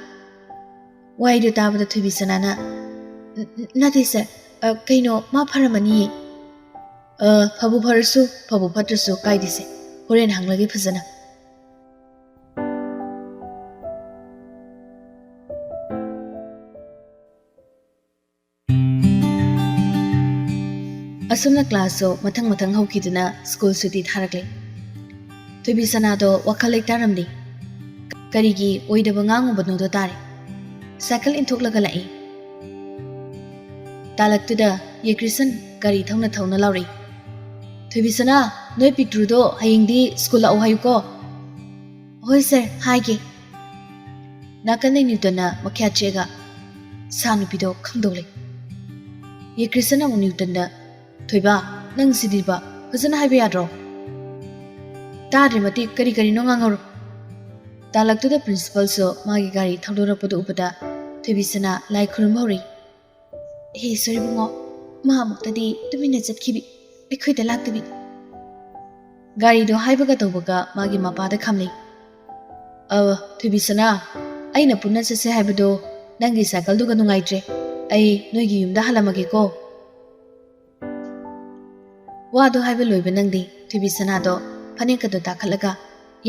ꯋꯥꯍꯩꯗꯨ ꯇꯥꯕꯗ ꯊꯣꯏꯕꯤ ꯁꯅꯥꯅ, "ꯅ-, ꯅ-, ꯅꯠꯇꯦ ꯁꯥꯔ, ꯑ, ꯀꯩꯅꯣ, ꯃꯥ ꯐꯔꯝꯃꯅꯤꯌꯦ"꯫ "ꯑ, ꯐꯕꯨ ꯐꯔꯁꯨ, ꯐꯕꯨ ꯐꯠꯇ꯭ꯔꯁꯨ ꯀꯥꯏꯗꯦꯁꯦ, ꯍꯣꯔꯦꯟ ꯍꯪꯂꯒꯦ ꯐꯖꯅ"꯫ ꯑꯁꯨꯝꯅ ꯀ꯭ꯂꯥꯁꯁꯨ ꯃꯊꯪ ꯃꯊꯪ ꯍꯧꯈꯤꯗꯨꯅ ꯁ꯭ꯀꯨꯜ ꯁꯨꯇꯤ ꯊꯥꯔꯛꯂꯦ꯫ ꯊꯣꯏꯕꯤ ꯁꯅꯥꯗꯣ ꯋꯥꯈꯜ ꯂꯩꯇꯥꯔꯝꯗꯦ꯫ ꯀꯔꯤꯒꯤ ꯑꯣꯏꯗꯕ ꯉꯥꯡꯉꯨꯕꯅꯣꯗꯣ ꯇꯥꯔꯦ꯫ ꯁꯥꯏꯀꯜ ꯏꯟꯊꯣꯛꯂꯒ ꯂꯥꯛꯏ꯫ ꯇꯥꯂꯛꯇꯨꯗ ꯌꯦꯀ꯭ꯔꯤꯁꯟ ꯒꯥꯔꯤ ꯊꯧꯅ ꯊꯧꯅ ꯂꯥꯎꯔꯛꯏ꯫ "ꯊꯣꯏꯕꯤ ꯁꯅꯥ, ꯅꯣꯏ ꯄꯤꯛꯇ꯭ꯔꯨꯗꯣ ꯍꯌꯦꯡꯗꯤ ꯁ꯭ꯀꯨꯜ ꯂꯥꯛꯑꯣ ꯍꯥꯏꯌꯨꯀꯣ"꯫ "ꯍꯣꯏ ꯁꯥꯔ, ꯍꯥꯏꯒꯦ"꯫ ꯅꯥꯀꯟꯗꯩ ꯅ꯭ꯌꯨꯇꯟꯅ ꯃꯈ꯭ꯌꯥꯠ ꯆꯦꯛꯑꯒ, "ꯁꯥ ꯅꯨꯄꯤꯗꯣ ꯈꯪꯗꯧ ꯂꯩ"꯫ ꯌꯦꯀ꯭ꯔꯤꯁꯟꯅ ꯑꯃꯨꯛ ꯅ꯭ꯌꯨꯇꯟꯗ, "ꯊꯣꯏꯕ, ꯅꯪ ꯁꯤꯗꯤꯕ, ꯐꯖꯅ ꯍꯥꯏꯕ ꯌꯥꯗ꯭ꯔꯣ? ꯇꯥꯗ꯭ꯔꯤ ꯃꯇꯤꯛ ꯀꯔꯤ ꯀꯔꯤꯅꯣ ꯉꯥꯡꯍꯧꯔꯣ"꯫ ꯇꯥꯂꯛꯇꯨꯗ ꯄ꯭ꯔꯤꯟꯁꯤꯄꯜꯁꯨ ꯃꯥꯒꯤ ꯒꯥꯔꯤ ꯊꯧꯗꯣꯔꯛꯄꯗꯨ ꯎꯕꯗ ꯊꯣꯏꯕꯤꯁꯅꯥ ꯂꯥꯏ ꯈꯨꯔꯨꯝꯕ ꯍꯧꯔꯛꯏ꯫ "ꯍꯦ ꯏꯁꯣꯔ ꯏꯕꯨꯡꯉꯣ, ꯃꯥ ꯑꯃꯨꯛꯇꯗꯤ ꯇꯨꯃꯤꯟꯅ ꯆꯠꯈꯤꯕꯤ, ꯑꯩꯈꯣꯏꯗ ꯂꯥꯛꯇꯕꯤ"꯫ ꯒꯥꯔꯤꯗꯣ ꯍꯥꯏꯕꯒ ꯇꯧꯕꯒ ꯃꯥꯒꯤ ꯃꯄꯥꯗ ꯈꯥꯝꯂꯩ꯫ "ꯑ, ꯊꯣꯏꯕꯤꯁꯅꯥ, ꯑꯩꯅ ꯄꯨꯟꯅ ꯆꯠꯁꯦ ꯍꯥꯏꯕꯗꯣ ꯅꯪꯒꯤ ꯁꯥꯏꯀꯜꯗꯨꯒ ꯅꯨꯡꯉꯥꯏꯇ꯭ꯔꯦ꯫ ꯑꯩ ꯅꯣꯏꯒꯤ ꯌꯨꯝꯗ ꯍꯜꯂꯝꯃꯒꯦꯀꯣ"꯫ ꯋꯥꯗꯣ ꯍꯥꯏꯕ ꯂꯣꯏꯕ ꯅꯪꯗꯦ, ꯊꯣꯏꯕꯤꯁꯅꯥꯗꯣ ꯐꯅꯦꯛꯀꯗꯣ ꯇꯥꯈꯠꯂꯒ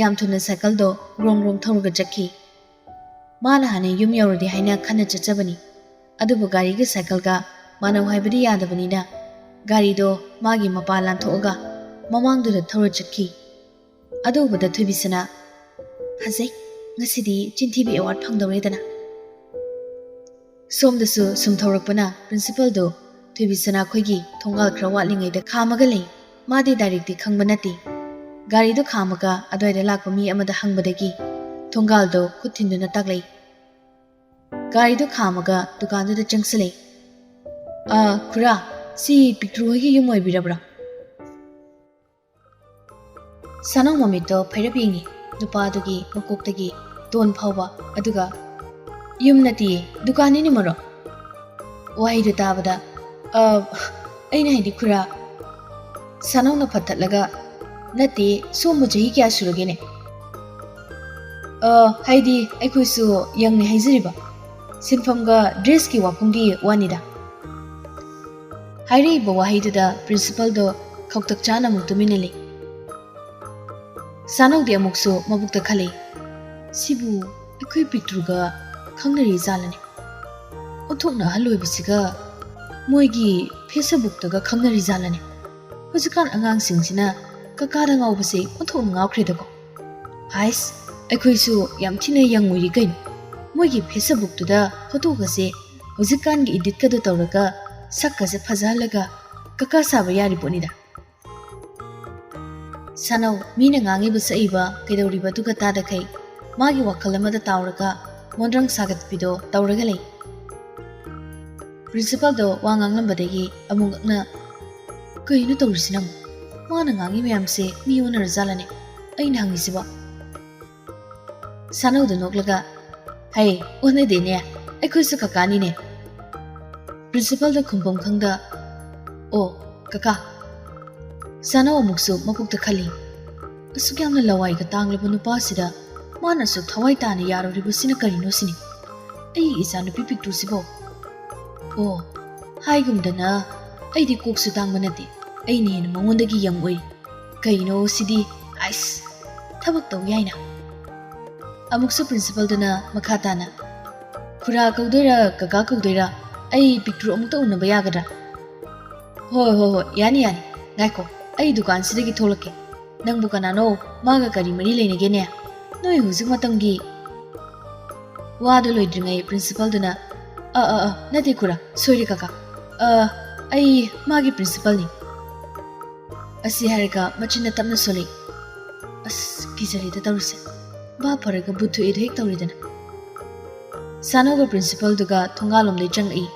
ꯌꯥꯝ ꯊꯨꯅ ꯁꯥꯏꯀꯜꯗꯣ ꯒ꯭ꯔꯣꯡ ꯒ꯭ꯔꯣꯡ ꯊꯧꯔꯒ ꯆꯠꯈꯤ꯫ ꯃꯥꯅ ꯍꯥꯟꯅ ꯌꯨꯝ ꯌꯧꯔꯗꯤ ꯍꯥꯏꯅ ꯈꯟꯅ ꯆꯠꯆꯕꯅꯤ꯫ ꯑꯗꯨꯕꯨ ꯒꯥꯔꯤꯒ ꯁꯥꯏꯀꯜꯒ ꯃꯥꯟꯅꯧ ꯍꯥꯏꯕꯗꯤ ꯌꯥꯗꯕꯅꯤꯅ ꯒꯥꯔꯤꯗꯣ ꯃꯥꯒꯤ ꯃꯄꯥ ꯂꯥꯟꯊꯣꯛꯑꯒ ꯃꯃꯥꯡꯗꯨꯗ ꯊꯧꯔ ꯆꯠꯈꯤ꯫ ꯑꯗꯨ ꯎꯕꯗ ꯊꯣꯏꯕꯤꯁꯅꯥ, "ꯐꯖꯩ, ꯉꯁꯤꯗꯤ ꯆꯤꯟꯊꯤꯕꯤ ꯑꯦꯋꯥꯔꯗ ꯐꯪꯗꯧꯔꯦꯗꯅ"꯫ ꯁꯣꯝꯗꯁꯨ ꯁꯨꯝ ꯊꯧꯔꯛꯄꯅ ꯄ꯭ꯔꯤꯟꯁꯤꯄꯜꯗꯨ ꯊꯣꯏꯕꯤꯁꯅꯥ ꯈꯣꯏꯒꯤ ꯊꯣꯡꯒꯥꯜ ꯈꯔ ꯋꯥꯠꯂꯤꯉꯩꯗ ꯈꯥꯝꯃꯒ ꯂꯩ꯫ ꯃꯥꯗꯤ ꯗꯥꯏꯔꯦꯛꯇꯤ ꯈꯪꯕ ꯅꯠꯇꯦ꯫ ꯒꯥꯔꯤꯗꯨ ꯈꯥꯝꯃꯒ ꯑꯗ꯭ꯋꯥꯏꯗ ꯂꯥꯛꯄ ꯃꯤ ꯑꯃꯗ ꯍꯪꯕꯗꯒꯤ ꯊꯣꯡꯒꯥꯜꯗꯣ ꯈꯨꯠ ꯊꯤꯟꯗꯨꯅ ꯇꯥꯛꯂꯛꯏ꯫ ꯒꯥꯔꯤꯗꯨ ꯈꯥꯝꯃꯒ ꯗꯨꯀꯥꯟꯗꯨꯗ ꯆꯪꯁꯤꯜꯂꯛꯏ꯫ "ꯑ, ꯈꯨꯔꯥ, ꯁꯤ ꯄꯤꯛꯇ꯭ꯔꯨ ꯍꯣꯏꯒꯤ ꯌꯨꯝ ꯑꯣꯏꯕꯤꯔꯕ꯭ꯔꯥ?" ꯁꯥꯅꯧ ꯃꯃꯤꯠꯇꯣ ꯐꯩꯔꯞ ꯌꯦꯡꯉꯤ, ꯅꯨꯄꯥꯗꯨꯒꯤ ꯃꯀꯣꯛꯇꯒꯤ ꯇꯣꯟ ꯐꯥꯎꯕ, ꯑꯗꯨꯒ, "ꯌꯨꯝ ꯅꯠꯇꯤꯌꯦ, ꯗꯨꯀꯥꯟꯅꯤꯅꯦ ꯃꯔꯨꯞ"꯫ ꯋꯥꯍꯩꯗꯨ ꯇꯥꯕꯗ, "ꯑ, ꯑꯩꯅ ꯍꯥꯏꯗꯤ ꯈꯨꯔꯥ"꯫ ꯁꯥꯅꯧꯅ ꯐꯠ ꯊꯠꯂꯒ, "ꯅꯠꯇꯦ, ꯁꯣꯝꯕꯨ ꯆꯍꯤ ꯀꯌꯥ ꯁꯨꯔꯒꯦꯅꯦ?" "ꯑ, ꯍꯥꯏꯗꯤ ꯑꯩꯈꯣꯏꯁꯨ ꯌꯪꯅꯦ ꯍꯥꯏꯖꯔꯤꯕ, ꯁꯤꯟꯐꯝꯒ ꯗ꯭ꯔꯦꯁꯀꯤ ꯋꯥꯐꯝꯒꯤ ꯋꯥꯅꯤꯗ"꯫ ꯍꯥꯏꯔꯛꯏꯕ ꯋꯥꯍꯩꯗꯨꯗ ꯄ꯭ꯔꯤꯟꯁꯤꯄꯜꯗꯣ ꯈꯧꯇꯛ ꯆꯥꯅ ꯑꯃꯨꯛ ꯇꯨꯃꯤꯟꯅ ꯂꯩ꯫ ꯁꯥꯅꯧꯗꯤ ꯑꯃꯨꯛꯁꯨ ꯃꯕꯨꯛꯇ ꯈꯜꯂꯤ, "ꯁꯤꯕꯨ ꯑꯩꯈꯣꯏ ꯄꯤꯛꯇ꯭ꯔꯨꯒ ꯈꯪꯅꯔꯤ ꯖꯥꯠꯂꯅꯦ? ꯑꯣꯟꯊꯣꯛꯅ ꯑꯍꯜ ꯑꯣꯏꯕꯁꯤꯒ ꯃꯣꯏꯒꯤ ꯐꯦꯁꯕꯨꯛꯇꯒ ꯈꯪꯅꯔꯤ ꯖꯥꯠꯂꯅꯦ? ꯍꯧꯖꯤꯛꯀꯥꯟ ꯑꯉꯥꯡꯁꯤꯡꯁꯤꯅ ꯀꯀꯥꯗ ꯉꯥꯎꯕꯁꯦ ꯑꯣꯟꯊꯣꯛꯅ ꯉꯥꯎꯈ꯭ꯔꯦꯗꯀꯣ꯫ ꯍꯥꯏꯁ, ꯑꯩꯈꯣꯏꯁꯨ ꯌꯥꯝ ꯊꯤꯅ ꯌꯪ ꯑꯣꯏꯔꯤ ꯀꯩꯅꯣ꯫ ꯃꯣꯏꯒꯤ ꯐꯦꯁꯕꯨꯛꯇꯨꯗ ꯐꯣꯇꯣꯒꯁꯦ ꯍꯧꯖꯤꯛꯀꯥꯟꯒꯤ ꯏꯗꯤꯠꯀꯗꯣ ꯇꯧꯔꯒ ꯁꯛꯀꯁꯦ ꯐꯖꯍꯜꯂꯒ ꯀꯀꯥ ꯁꯥꯕ ꯌꯥꯔꯤ ꯄꯣꯠꯅꯤꯗ"꯫ ꯁꯥꯅꯧ ꯃꯤꯅ ꯉꯥꯡꯉꯤꯕ ꯁꯛꯏꯕ ꯀꯩꯗꯧꯔꯤꯕꯗꯨꯒ ꯇꯥꯗꯈꯩ ꯃꯥꯒꯤ ꯋꯥꯈꯜ ꯑꯃꯗ ꯇꯥꯎꯔꯒ ꯃꯣꯟꯗ꯭ꯔꯪ ꯁꯥꯒꯠꯄꯤꯗꯣ ꯇꯧꯔꯒ ꯂꯩ꯫ ꯄ꯭ꯔꯤꯟꯁꯤꯄꯥꯜꯗꯣ ꯋꯥ ꯉꯥꯡꯂꯝꯕꯗꯒꯤ ꯑꯃꯨꯛ ꯉꯛꯅ, "ꯀꯩꯅꯣ ꯇꯧꯔꯤꯁꯤꯅ ꯑꯃꯨꯛ? ꯃꯥꯅ ꯉꯥꯡꯉꯤ ꯃꯌꯥꯝꯁꯦ ꯃꯤ ꯑꯣꯟꯅꯔꯖꯥꯠꯂꯅꯦ ꯑꯩꯅ ꯍꯪꯉꯤꯁꯤꯕꯣ?" ꯁꯥꯅꯧꯗ ꯅꯣꯛꯂꯒ, "ꯍꯩ, ꯑꯣꯟꯅꯗꯦꯅꯦ, ꯑꯩꯈꯣꯏꯁꯨ ꯀꯀꯥꯅꯤꯅꯦ"꯫ ꯄ꯭ꯔꯤꯟꯁꯤꯄꯥꯜꯗ ꯈꯨꯝꯐꯝ ꯈꯪꯗ, "ꯑꯣ, ꯀꯀꯥ"꯫ ꯁꯥꯅꯧ ꯑꯃꯨꯛꯁꯨ ꯃꯀꯣꯛꯇ ꯈꯜꯂꯤ, "ꯑꯁꯨꯛ ꯌꯥꯝꯅ ꯂꯋꯥꯏꯒ ꯇꯥꯡꯂꯕ ꯅꯨꯄꯥꯁꯤꯗ ꯃꯥꯅ ꯑꯁꯨꯛ ꯊꯋꯥꯏ ꯇꯥꯅ ꯌꯥꯔꯨꯔꯤꯕꯁꯤꯅ ꯀꯔꯤꯅꯣ ꯁꯤꯅꯤ? ꯑꯩꯒꯤ ꯏꯆꯥꯅꯨꯄꯤ ꯄꯤꯛꯇ꯭ꯔꯨꯁꯤꯕꯣ? ꯑꯣ, ꯍꯥꯏꯒꯨꯝꯗꯅ, ꯑꯩꯗꯤ ꯀꯣꯛꯁꯨ ꯇꯥꯡꯕ ꯅꯠꯇꯦ, ꯑꯩꯅ ꯍꯦꯟꯅ ꯃꯉꯣꯟꯗꯒꯤ ꯌꯪ ꯑꯣꯏ꯫ ꯀꯩꯅꯣ ꯁꯤꯗꯤ? ꯑꯥꯏꯁ!" ꯊꯕꯛ ꯇꯧ ꯌꯥꯏꯅ꯫ ꯑꯃꯨꯛꯁꯨ ꯄ꯭ꯔꯤꯟꯁꯤꯄꯜꯗꯨꯅ ꯃꯈꯥ ꯇꯥꯅ, "ꯈꯨꯔꯥ ꯀꯧꯗꯣꯏꯔꯥ, ꯀꯀꯥ ꯀꯧꯗꯣꯏꯔꯥ? ꯑꯩ ꯄꯤꯛꯇ꯭ꯔꯨ ꯑꯃꯨꯛꯇ ꯎꯅꯕ ꯌꯥꯒꯗ꯭ꯔꯥ?" "ꯍꯣꯏ, ꯍꯣꯏ, ꯍꯣꯏ, ꯌꯥꯅꯤ, ꯌꯥꯅꯤ꯫ ꯉꯥꯏꯈꯣ, ꯑꯩ ꯗꯨꯀꯥꯟꯁꯤꯗꯒꯤ ꯊꯣꯛꯂꯛꯀꯦ꯫ ꯅꯪꯕꯨ ꯀꯅꯥꯅꯣ? ꯃꯥꯒ ꯀꯔꯤ ꯃꯔꯤ ꯂꯩꯅꯒꯦꯅꯦ? ꯅꯣꯏ ꯍꯧꯖꯤꯛ ꯃꯇꯝꯒꯤ" ꯋꯥꯗꯨ ꯂꯣꯏꯗ꯭ꯔꯤꯉꯩ ꯄ꯭ꯔꯤꯟꯁꯤꯄꯜꯗꯨꯅ, "ꯑ, ꯑ, ꯑ, ꯅꯠꯇꯦ ꯈꯨꯔꯥ, ꯁꯣꯏꯔꯦ ꯀꯀꯥ꯫ ꯑ, ꯑꯩ ꯃꯥꯒꯤ ꯄ꯭ꯔꯤꯟꯁꯤꯄꯜꯅꯤ꯫" ꯑꯁꯤ ꯍꯥꯏꯔꯒ ꯃꯆꯤꯟꯅ ꯇꯞꯅ ꯁꯣꯜꯂꯤ꯫ ꯑꯁ, ꯀꯤꯖꯔꯦꯗ ꯇꯧꯔꯤꯁꯦ꯫ ꯚꯥꯞ ꯐꯔꯒ ꯕꯨꯠ ꯊꯣꯛꯑꯦꯗꯣ ꯍꯦꯛ ꯇꯧꯔꯤꯗꯅ꯫ ꯁꯥꯅꯧꯒ ꯄ꯭ꯔꯤꯟꯁꯤꯄꯜꯗꯨꯒ ꯊꯣꯡꯒꯥꯜꯂꯣꯝꯗꯩ ꯆꯪꯉꯛꯏ꯫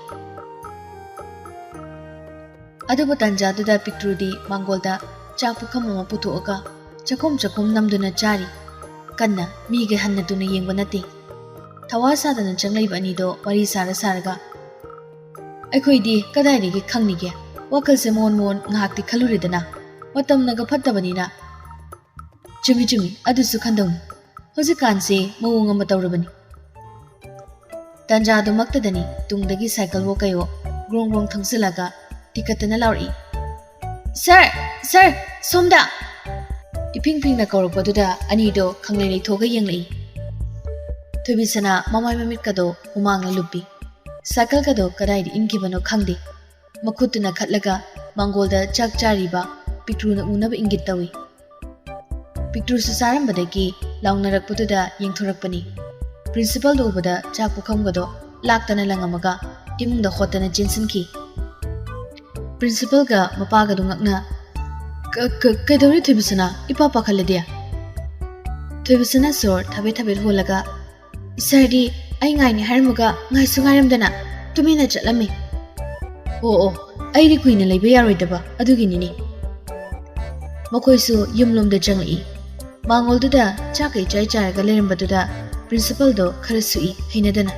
ꯑꯗꯨꯕꯨ ꯇꯥꯟꯖꯥꯗꯨꯗ ꯄꯤꯛꯇ꯭ꯔꯨꯗꯤ ꯃꯥꯡꯒꯣꯜꯗ ꯆꯥꯛ ꯄꯨꯈꯝ ꯑꯃ ꯄꯨꯊꯣꯛꯑꯒ ꯆꯈꯣꯝ ꯆꯈꯣꯝ ꯅꯝꯗꯨꯅ ꯆꯥꯔꯤ꯫ ꯀꯟꯅ ꯃꯤꯒ ꯍꯟꯅ ꯇꯨꯅ ꯌꯦꯡꯕ ꯅꯠꯇꯦ꯫ ꯊꯋꯥ ꯁꯥꯗꯅ ꯆꯪꯂꯛꯏꯕ ꯑꯅꯤꯗꯣ ꯋꯥꯔꯤ ꯁꯥꯔ ꯁꯥꯔꯒ, "ꯑꯩꯈꯣꯏꯗꯤ ꯀꯗꯥꯏꯗꯒꯤ ꯈꯪꯅꯤꯒꯦ? ꯋꯥꯈꯜꯁꯦ ꯃꯣꯟ ꯃꯣꯟ ꯉꯥꯏꯍꯥꯛꯇꯤ ꯈꯜꯂꯨꯔꯦꯗꯅ꯫ ꯃꯇꯝꯅꯒ ꯐꯠꯇꯕꯅꯤꯅ꯫" "ꯆꯨꯝꯃꯤ, ꯆꯨꯝꯃꯤ, ꯑꯗꯨꯁꯨ ꯈꯟꯗꯧꯅꯤ꯫ ꯍꯧꯖꯤꯛꯀꯥꯟꯁꯦ ꯃꯑꯣꯡ ꯑꯃ ꯇꯧꯔꯕꯅꯤ꯫" ꯇꯥꯟꯖꯥꯗꯨꯃꯛꯇꯗꯅꯤ ꯇꯨꯡꯗꯒꯤ ꯁꯥꯏꯀꯜꯋꯣ ꯀꯩꯋꯣ ꯒ꯭ꯔꯣꯡ ꯒ꯭ꯔꯣꯡ ꯊꯧꯖꯤꯜꯂꯒ ꯇꯤꯀꯠꯇꯅ ꯂꯥꯎꯔꯛꯏ꯫ "ꯁꯥꯔ, ꯁꯥꯔ, ꯁꯣꯝꯗ!" ꯏꯐꯤꯡ ꯐꯤꯡꯅ ꯀꯧꯔꯛꯄꯗꯨꯗ ꯑꯅꯤꯗꯣ ꯈꯪꯂꯩ ꯂꯩꯊꯣꯛꯑꯒ ꯌꯦꯡꯂꯛꯏ꯫ ꯊꯣꯏꯕꯤꯁꯅꯥ ꯃꯃꯥꯏ ꯃꯃꯤꯠꯀꯗꯣ ꯍꯨꯃꯥꯡꯅ ꯂꯨꯞꯄꯤ꯫ ꯁꯥꯏꯀꯜꯒꯗꯣ ꯀꯗꯥꯏꯗ ꯏꯟꯈꯤꯕꯅꯣ ꯈꯪꯗꯦ꯫ ꯃꯈꯨꯠꯇꯨꯅ ꯈꯠꯂꯒ ꯃꯥꯡꯒꯣꯜꯗ ꯆꯥꯛ ꯆꯥꯔꯤꯕ ꯄꯤꯛꯇ꯭ꯔꯨꯅ ꯎꯅꯕ ꯏꯪꯒꯤꯠ ꯇꯧꯏ꯫ ꯄꯤꯛꯇ꯭ꯔꯨꯁꯨ ꯆꯥꯔꯝꯕꯗꯒꯤ ꯂꯥꯎꯅꯔꯛꯄꯗꯨꯗ ꯌꯦꯡꯊꯣꯔꯛꯄꯅꯤ꯫ ꯄ꯭ꯔꯤꯟꯁꯤꯄꯜꯗꯨ ꯎꯕꯗ ꯆꯥꯛ ꯄꯨꯈꯝꯒꯗꯣ ꯂꯥꯛꯇꯅ ꯂꯪꯉꯝꯃꯒ ꯏꯃꯨꯡꯗ ꯍꯣꯠꯇꯅ ꯆꯦꯟꯁꯤꯟꯈꯤ꯫ ꯄ꯭ꯔꯤꯟꯁꯤꯄꯜꯒ ꯃꯄꯥꯒꯗꯨ ꯉꯛꯅ, "ꯀ-, ꯀ-, ꯀꯩꯗꯧꯔꯦ ꯊꯣꯏꯕꯤꯁꯅꯥ? ꯏꯄꯥ ꯄꯥꯈꯠꯂꯗꯤ?" ꯊꯣꯏꯕꯤꯁꯅꯥ ꯁꯣꯔ ꯊꯕꯦꯠ ꯊꯕꯦꯠ ꯍꯣꯜꯂꯒ, "ꯁꯥꯔꯗꯤ ꯑꯩ ꯉꯥꯏꯅꯤ ꯍꯥꯏꯔꯝꯃꯒ ꯉꯥꯏꯁꯨ ꯉꯥꯏꯔꯝꯗꯅ ꯇꯨꯃꯤꯟꯅ ꯆꯠꯂꯝꯃꯤ꯫" "ꯑꯣ, ꯑꯣ, ꯑꯩꯗꯤ ꯀꯨꯏꯅ ꯂꯩꯕ ꯌꯥꯔꯣꯏꯗꯕ ꯑꯗꯨꯒꯤꯅꯤꯅꯦ꯫" ꯃꯈꯣꯏꯁꯨ ꯌꯨꯝꯂꯣꯝꯗ ꯆꯪꯂꯛꯏ꯫ ꯃꯥꯡꯒꯣꯜꯗꯨꯗ ꯆꯥꯛ ꯀꯩ ꯆꯥꯏ ꯆꯥꯏꯔꯒ ꯂꯩꯔꯝꯕꯗꯨꯗ ꯄ꯭ꯔꯤꯟꯁꯤꯄꯜꯗꯣ ꯈꯔ ꯁꯨꯛꯏ ꯍꯩꯅꯗꯅ꯫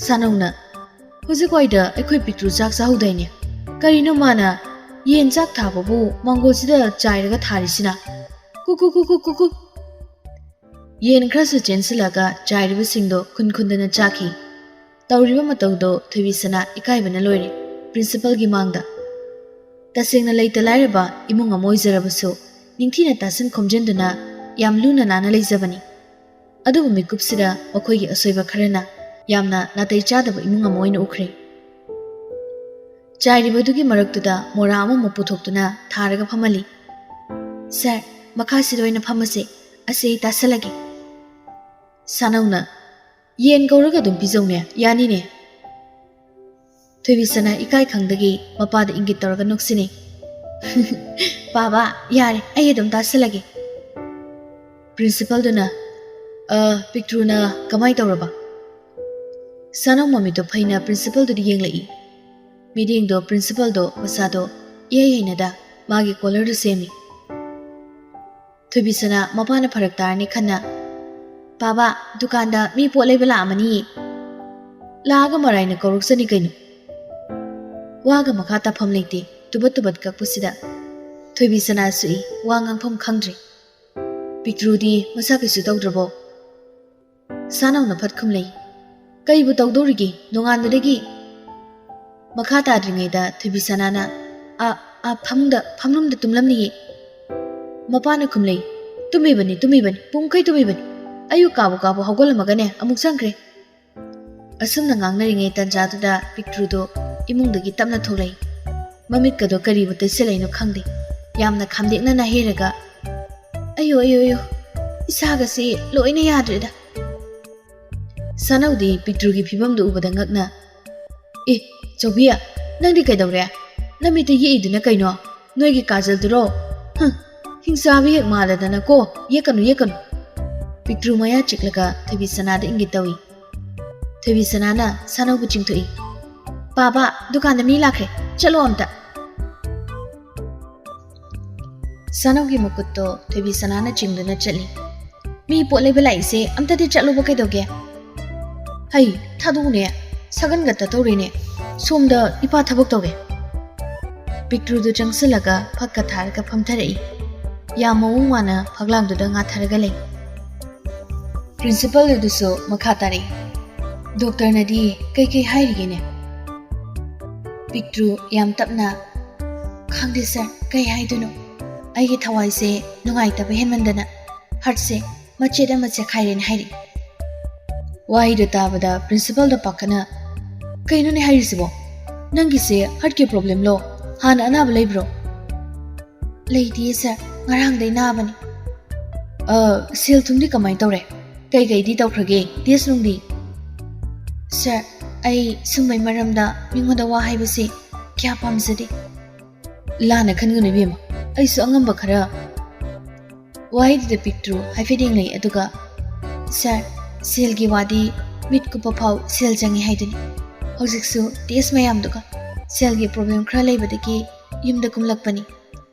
ꯁꯥꯅꯧꯅ, "ꯍꯧꯖꯤꯛꯋꯥꯏꯗ ꯑꯩꯈꯣꯏ ꯄꯤꯛꯇ꯭ꯔꯨ ꯆꯥꯛ ꯆꯥꯍꯧꯗꯥꯏꯅꯦ? ꯀꯔꯤꯅꯣ ꯃꯥꯅ ꯌꯦꯟ ꯆꯥꯛ ꯊꯥꯕꯕꯨ ꯃꯥꯡꯒꯣꯜꯁꯤꯗ ꯆꯥꯏꯔꯒ ꯊꯥꯔꯤꯁꯤꯅ? ꯀꯨ ꯀꯨ ꯀꯨ ꯀꯨ ꯀꯨ ꯀꯨ!" ꯌꯦꯟ ꯈꯔꯁꯨ ꯆꯦꯟꯁꯤꯜꯂꯒ ꯆꯥꯏꯔꯤꯕꯁꯤꯡꯗꯣ ꯈꯨꯟ ꯈꯨꯟꯗꯅ ꯆꯥꯈꯤ꯫ ꯇꯧꯔꯤꯕ ꯃꯇꯧꯗꯣ ꯊꯣꯏꯕꯤꯁꯅꯥ ꯏꯀꯥꯏꯕꯅ ꯂꯣꯏꯔꯦ ꯄ꯭ꯔꯤꯟꯁꯤꯄꯜꯒꯤ ꯃꯥꯡꯗ꯫ ꯇꯁꯦꯡꯅ ꯂꯩꯇ ꯂꯥꯏꯔꯕ ꯏꯃꯨꯡ ꯑꯃ ꯑꯣꯏꯖꯔꯕꯁꯨ, ꯅꯤꯡꯊꯤꯅ ꯇꯥꯁꯤꯟ ꯈꯣꯝꯖꯤꯟꯗꯨꯅ ꯌꯥꯝ ꯂꯨꯅ ꯅꯥꯟꯅ ꯂꯩꯖꯕꯅꯤ꯫ ꯑꯗꯨꯕꯨ ꯃꯤꯀꯨꯞꯁꯤꯗ ꯃꯈꯣꯏꯒꯤ ꯑꯁꯣꯏꯕ ꯈꯔꯅ ꯌꯥꯝꯅ ꯅꯥꯇꯩ ꯆꯥꯗꯕ ꯏꯃꯨꯡ ꯑꯃ ꯑꯣꯏꯅ ꯎꯈ꯭ꯔꯦ꯫ ꯆꯥꯏꯔꯤꯕꯗꯨꯒꯤ ꯃꯔꯛꯇꯨꯗ ꯃꯣꯔꯥ ꯑꯃꯃꯨꯛ ꯄꯨꯊꯣꯛꯇꯨꯅ ꯊꯥꯔꯒ ꯐꯝꯍꯜꯂꯤ꯫ "ꯁꯥꯔ, ꯃꯈꯥꯁꯤꯗ ꯑꯣꯏꯅ ꯐꯝꯃꯁꯦ, ꯑꯁꯤ ꯑꯩ ꯇꯥꯁꯜꯂꯒꯦ꯫" ꯁꯥꯅꯧꯅ, "ꯌꯦꯟ ꯀꯧꯔꯒ ꯑꯗꯨꯝ ꯄꯤꯖꯧꯅꯦ, ꯌꯥꯅꯤꯅꯦ꯫" ꯊꯣꯏꯕꯤꯁꯅꯥ ꯏꯀꯥꯏ ꯈꯪꯗꯒꯤ ꯃꯄꯥꯗ ꯏꯪꯒꯤꯠ ꯇꯧꯔꯒ ꯅꯣꯛꯁꯤꯟꯅꯩ꯫ "ꯄꯥꯕ, ꯌꯥꯔꯦ, ꯑꯩ ꯑꯗꯨꯝ ꯇꯥꯁꯜꯂꯒꯦ꯫" ꯄ꯭ꯔꯤꯟꯁꯤꯄꯜꯗꯨꯅ, "ꯑ, ꯄꯤꯛꯇ꯭ꯔꯨꯅ ꯀꯃꯥꯏ ꯇꯧꯔꯕ?" ꯁꯥꯅꯧ ꯃꯃꯤꯠꯇꯣ ꯐꯩꯅ ꯄ꯭ꯔꯤꯟꯁꯤꯄꯜꯗꯨꯗ ꯌꯦꯡꯂꯛꯏ꯫ ꯃꯤꯠꯌꯦꯡꯗꯣ ꯄ꯭ꯔꯤꯟꯁꯤꯄꯜꯗꯣ ꯃꯁꯥꯗꯣ ꯏꯍꯩ ꯍꯩꯅꯗ ꯃꯥꯒꯤ ꯀꯣꯂꯔꯗꯨ ꯁꯦꯝꯃꯤ꯫ ꯊꯣꯏꯕꯤꯁꯅꯥ ꯃꯄꯥꯅ ꯐꯔꯛ ꯇꯥꯔꯅꯤ ꯈꯟꯅ, "ꯄꯥꯕ, ꯗꯨꯀꯥꯟꯗ ꯃꯤ ꯄꯣꯠ ꯂꯩꯕ ꯂꯥꯛꯑꯝꯃꯅꯤꯌꯦ꯫ ꯂꯥꯛꯑꯒ ꯃꯔꯥꯏꯅ ꯀꯧꯔꯛꯆꯅꯤ ꯀꯩꯅꯣ꯫" ꯋꯥꯒ ꯃꯈꯥ ꯇꯥꯐꯝ ꯂꯩꯇꯦ꯫ ꯇꯨꯕꯠ ꯇꯨꯕꯠ ꯀꯛꯄꯁꯤꯗ ꯊꯣꯏꯕꯤꯁꯅꯥ ꯁꯨꯛꯏ, ꯋꯥ ꯉꯥꯡꯐꯝ ꯈꯪꯗ꯭ꯔꯦ꯫ "ꯄꯤꯛꯇ꯭ꯔꯨꯗꯤ ꯃꯁꯥ ꯀꯩꯁꯨ ꯇꯧꯗ꯭ꯔꯕꯣ?" ꯁꯥꯅꯧꯅ ꯐꯠ ꯈꯨꯝꯂꯩ꯫ "ꯀꯩꯕꯨ ꯇꯧꯗꯧꯔꯤꯒꯦ, ꯅꯣꯡꯉꯥꯟꯕꯗꯒꯤ?" ꯃꯈꯥ ꯇꯥꯗ꯭ꯔꯤꯉꯩꯗ ꯊꯣꯏꯕꯤꯁꯅꯥꯅ, "ꯑ, ꯑ, ꯐꯃꯨꯡꯗ, ꯐꯃꯨꯡꯗ ꯇꯨꯝꯂꯝꯅꯤꯌꯦ꯫" ꯃꯄꯥꯅ ꯈꯨꯝꯂꯩ, "ꯇꯨꯝꯃꯤꯕꯅꯤ, ꯇꯨꯝꯃꯤꯕꯅꯤ, ꯄꯨꯡꯈꯩ ꯇꯨꯝꯃꯤꯕꯅꯤ꯫ ꯑꯌꯨꯛ ꯀꯥꯕꯨ ꯀꯥꯕꯨ ꯍꯧꯒꯠꯂꯝꯃꯒꯅꯦ ꯑꯃꯨꯛ ꯆꯪꯈ꯭ꯔꯦ꯫" ꯑꯁꯨꯝꯅ ꯉꯥꯡꯅꯔꯤꯉꯩ ꯇꯟꯖꯥꯗꯨꯗ ꯄꯤꯛꯇ꯭ꯔꯨꯗꯣ ꯏꯃꯨꯡꯗꯒꯤ ꯇꯞꯅ ꯊꯣꯛꯂꯛꯏ꯫ ꯃꯃꯤꯠꯀꯗꯣ ꯀꯔꯤꯕꯨ ꯇꯩꯁꯜꯂꯛꯏꯅꯣ ꯈꯪꯗꯦ꯫ ꯌꯥꯝꯅ ꯈꯥꯝꯗꯦꯛꯅꯅ ꯍꯦꯔꯒ, "ꯑꯌꯣ, ꯑꯌꯣ, ꯑꯌꯣ, ꯏꯁꯥꯒꯁꯦ ꯂꯣꯏꯅ ꯌꯥꯗ꯭ꯔꯦꯗ꯫" ꯁꯥꯅꯧꯗꯤ ꯄꯤꯛꯇ꯭ꯔꯨꯒꯤ ꯐꯤꯕꯝꯗꯨ ꯎꯕꯗ ꯉꯛꯅ, "ꯑꯦ, ꯆꯧꯕꯤ, ꯅꯪꯗꯤ ꯀꯩꯗꯧꯔꯦ? ꯅꯃꯤꯠꯇ ꯌꯦꯛꯏꯗꯨꯅ ꯀꯩꯅꯣ? ꯅꯣꯏꯒꯤ ꯀꯥꯖꯜꯗꯨꯔꯣ? ꯍꯨꯝ, ꯍꯤꯡꯆꯥꯕꯤ ꯍꯦꯛ ꯃꯥꯜꯂꯗꯅꯀꯣ, ꯌꯦꯛꯀꯅꯨ, ꯌꯦꯛꯀꯅꯨ꯫" ꯄꯤꯛꯇ꯭ꯔꯨ ꯃꯌꯥ ꯆꯤꯛꯂꯒ ꯊꯣꯏꯕꯤꯁꯅꯥꯗ ꯏꯪꯒꯤꯠ ꯇꯧꯏ꯫ ꯊꯣꯏꯕꯤꯁꯅꯥꯅ ꯁꯥꯅꯧꯕꯨ ꯆꯤꯡꯊꯣꯛꯏ꯫ "ꯄꯥꯕ, ꯗꯨꯀꯥꯟꯗ ꯃꯤ ꯂꯥꯛꯈ꯭ꯔꯦ, ꯆꯠꯂꯣ ꯑꯝꯇ꯫" ꯁꯥꯅꯧꯒꯤ ꯃꯈꯨꯠꯇꯣ ꯊꯣꯏꯕꯤꯁꯅꯥꯅ ꯆꯤꯡꯗꯨꯅ ꯆꯠꯂꯤ꯫ "ꯃꯤ ꯄꯣꯠ ꯂꯩꯕ ꯂꯥꯛꯏꯁꯦ ꯑꯝꯇꯗꯤ ꯆꯠꯂꯨꯕ ꯀꯩꯗꯧꯒꯦ?" "ꯍꯩ, ꯊꯥꯗꯣꯛꯎꯅꯦ, ꯁꯒꯟꯒ ꯇꯠꯇꯧꯔꯦꯅꯦ꯫ ꯁꯣꯝꯗ ꯏꯄꯥ ꯊꯕꯛ ꯇꯧꯔꯦ꯫" ꯄꯤꯛꯇ꯭ꯔꯨꯗꯨ ꯆꯪꯁꯤꯜꯂꯒ ꯐꯛꯀ ꯊꯥꯔꯒ ꯐꯝꯊꯔꯛꯏ꯫ ꯌꯥꯝ ꯃꯑꯣꯡ ꯃꯥꯟꯅ ꯐꯛꯂꯥꯡꯗꯨꯗ ꯉꯥꯊꯔꯒ ꯂꯩ꯫ ꯄ꯭ꯔꯤꯟꯁꯤꯄꯜ ꯑꯗꯨꯁꯨ ꯃꯈꯥ ꯇꯥꯔꯛꯏ꯫ "ꯗꯣꯛꯇꯔꯅꯗꯤ ꯀꯩꯀꯩ ꯍꯥꯏꯔꯤꯒꯦꯅꯦ?" ꯄꯤꯛꯇ꯭ꯔꯨ ꯌꯥꯝ ꯇꯞꯅ, "ꯈꯪꯗꯦ ꯁꯥꯔ, ꯀꯩ ꯍꯥꯏꯗꯣꯏꯅꯣ?" ꯑꯩꯒꯤ ꯊꯋꯥꯏꯁꯦ ꯅꯨꯡꯉꯥꯏꯇꯕ ꯍꯦꯟꯃꯟꯗꯅ ꯍꯥꯔꯠꯁꯦ ꯃꯆꯦꯠ ꯑꯃ ꯆꯦꯛꯈꯥꯏꯔꯦꯅ ꯍꯥꯏꯔꯤ꯫ ꯋꯥꯍꯩꯗꯣ ꯇꯥꯕꯗ ꯄ꯭ꯔꯤꯟꯁꯤꯄꯜꯗꯣ ꯄꯥꯈꯠꯅ, "ꯀꯩꯅꯣꯅꯦ ꯍꯥꯏꯔꯤꯁꯤꯕꯣ? ꯅꯪꯒꯤꯁꯦ ꯍꯥꯔꯠꯀꯤ ꯄ꯭ꯔꯣꯕ꯭ꯂꯦꯝꯂꯣ? ꯍꯥꯟꯅ ꯑꯅꯥꯕ ꯂꯩꯕ꯭ꯔꯣ?" "ꯂꯩꯇꯤꯌꯦ ꯁꯥꯔ, ꯉꯔꯥꯡꯗꯩ ꯅꯥꯕꯅꯤ꯫" "ꯑ, ꯁꯦꯜ ꯊꯨꯝꯗꯤ ꯀꯃꯥꯏꯅ ꯇꯧꯔꯦ? ꯀꯩꯀꯩꯗꯤ ꯇꯧꯈ꯭ꯔꯒꯦ? ꯇꯦꯁ ꯅꯨꯡꯗꯤ?" "ꯁꯥꯔ, ꯑꯩ ꯁꯨꯝꯕꯩ ꯃꯔꯝꯗ ꯃꯤꯉꯣꯟꯗ ꯋꯥ ꯍꯥꯏꯕꯁꯤ ꯀꯌꯥ ꯄꯥꯝꯖꯗꯦ꯫" "ꯂꯥꯟꯅ ꯈꯟꯒꯅꯨ ꯏꯕꯦꯝꯃ, ꯑꯩꯁꯨ ꯑꯉꯝꯕ ꯈꯔ꯫" ꯋꯥꯍꯩꯗꯨꯗ ꯄꯤꯛꯇ꯭ꯔꯨ ꯍꯥꯏꯐꯦꯠ ꯌꯦꯡꯂꯛꯏ, ꯑꯗꯨꯒ, "ꯁꯥꯔ, ꯁꯦꯜꯒꯤ ꯋꯥꯗꯤ ꯃꯤꯠ ꯀꯨꯞꯄ ꯐꯥꯎ ꯁꯦꯜ ꯆꯪꯉꯤ ꯍꯥꯏꯗꯨꯅꯤ꯫ ꯍꯧꯖꯤꯛꯁꯨ ꯇꯦꯁ ꯃꯌꯥꯝꯗꯨꯒ ꯁꯦꯜꯒꯤ ꯄ꯭ꯔꯣꯕ꯭ꯂꯦꯝ ꯈꯔ ꯂꯩꯕꯗꯒꯤ ꯌꯨꯝꯗ ꯀꯨꯝꯂꯛꯄꯅꯤ꯫"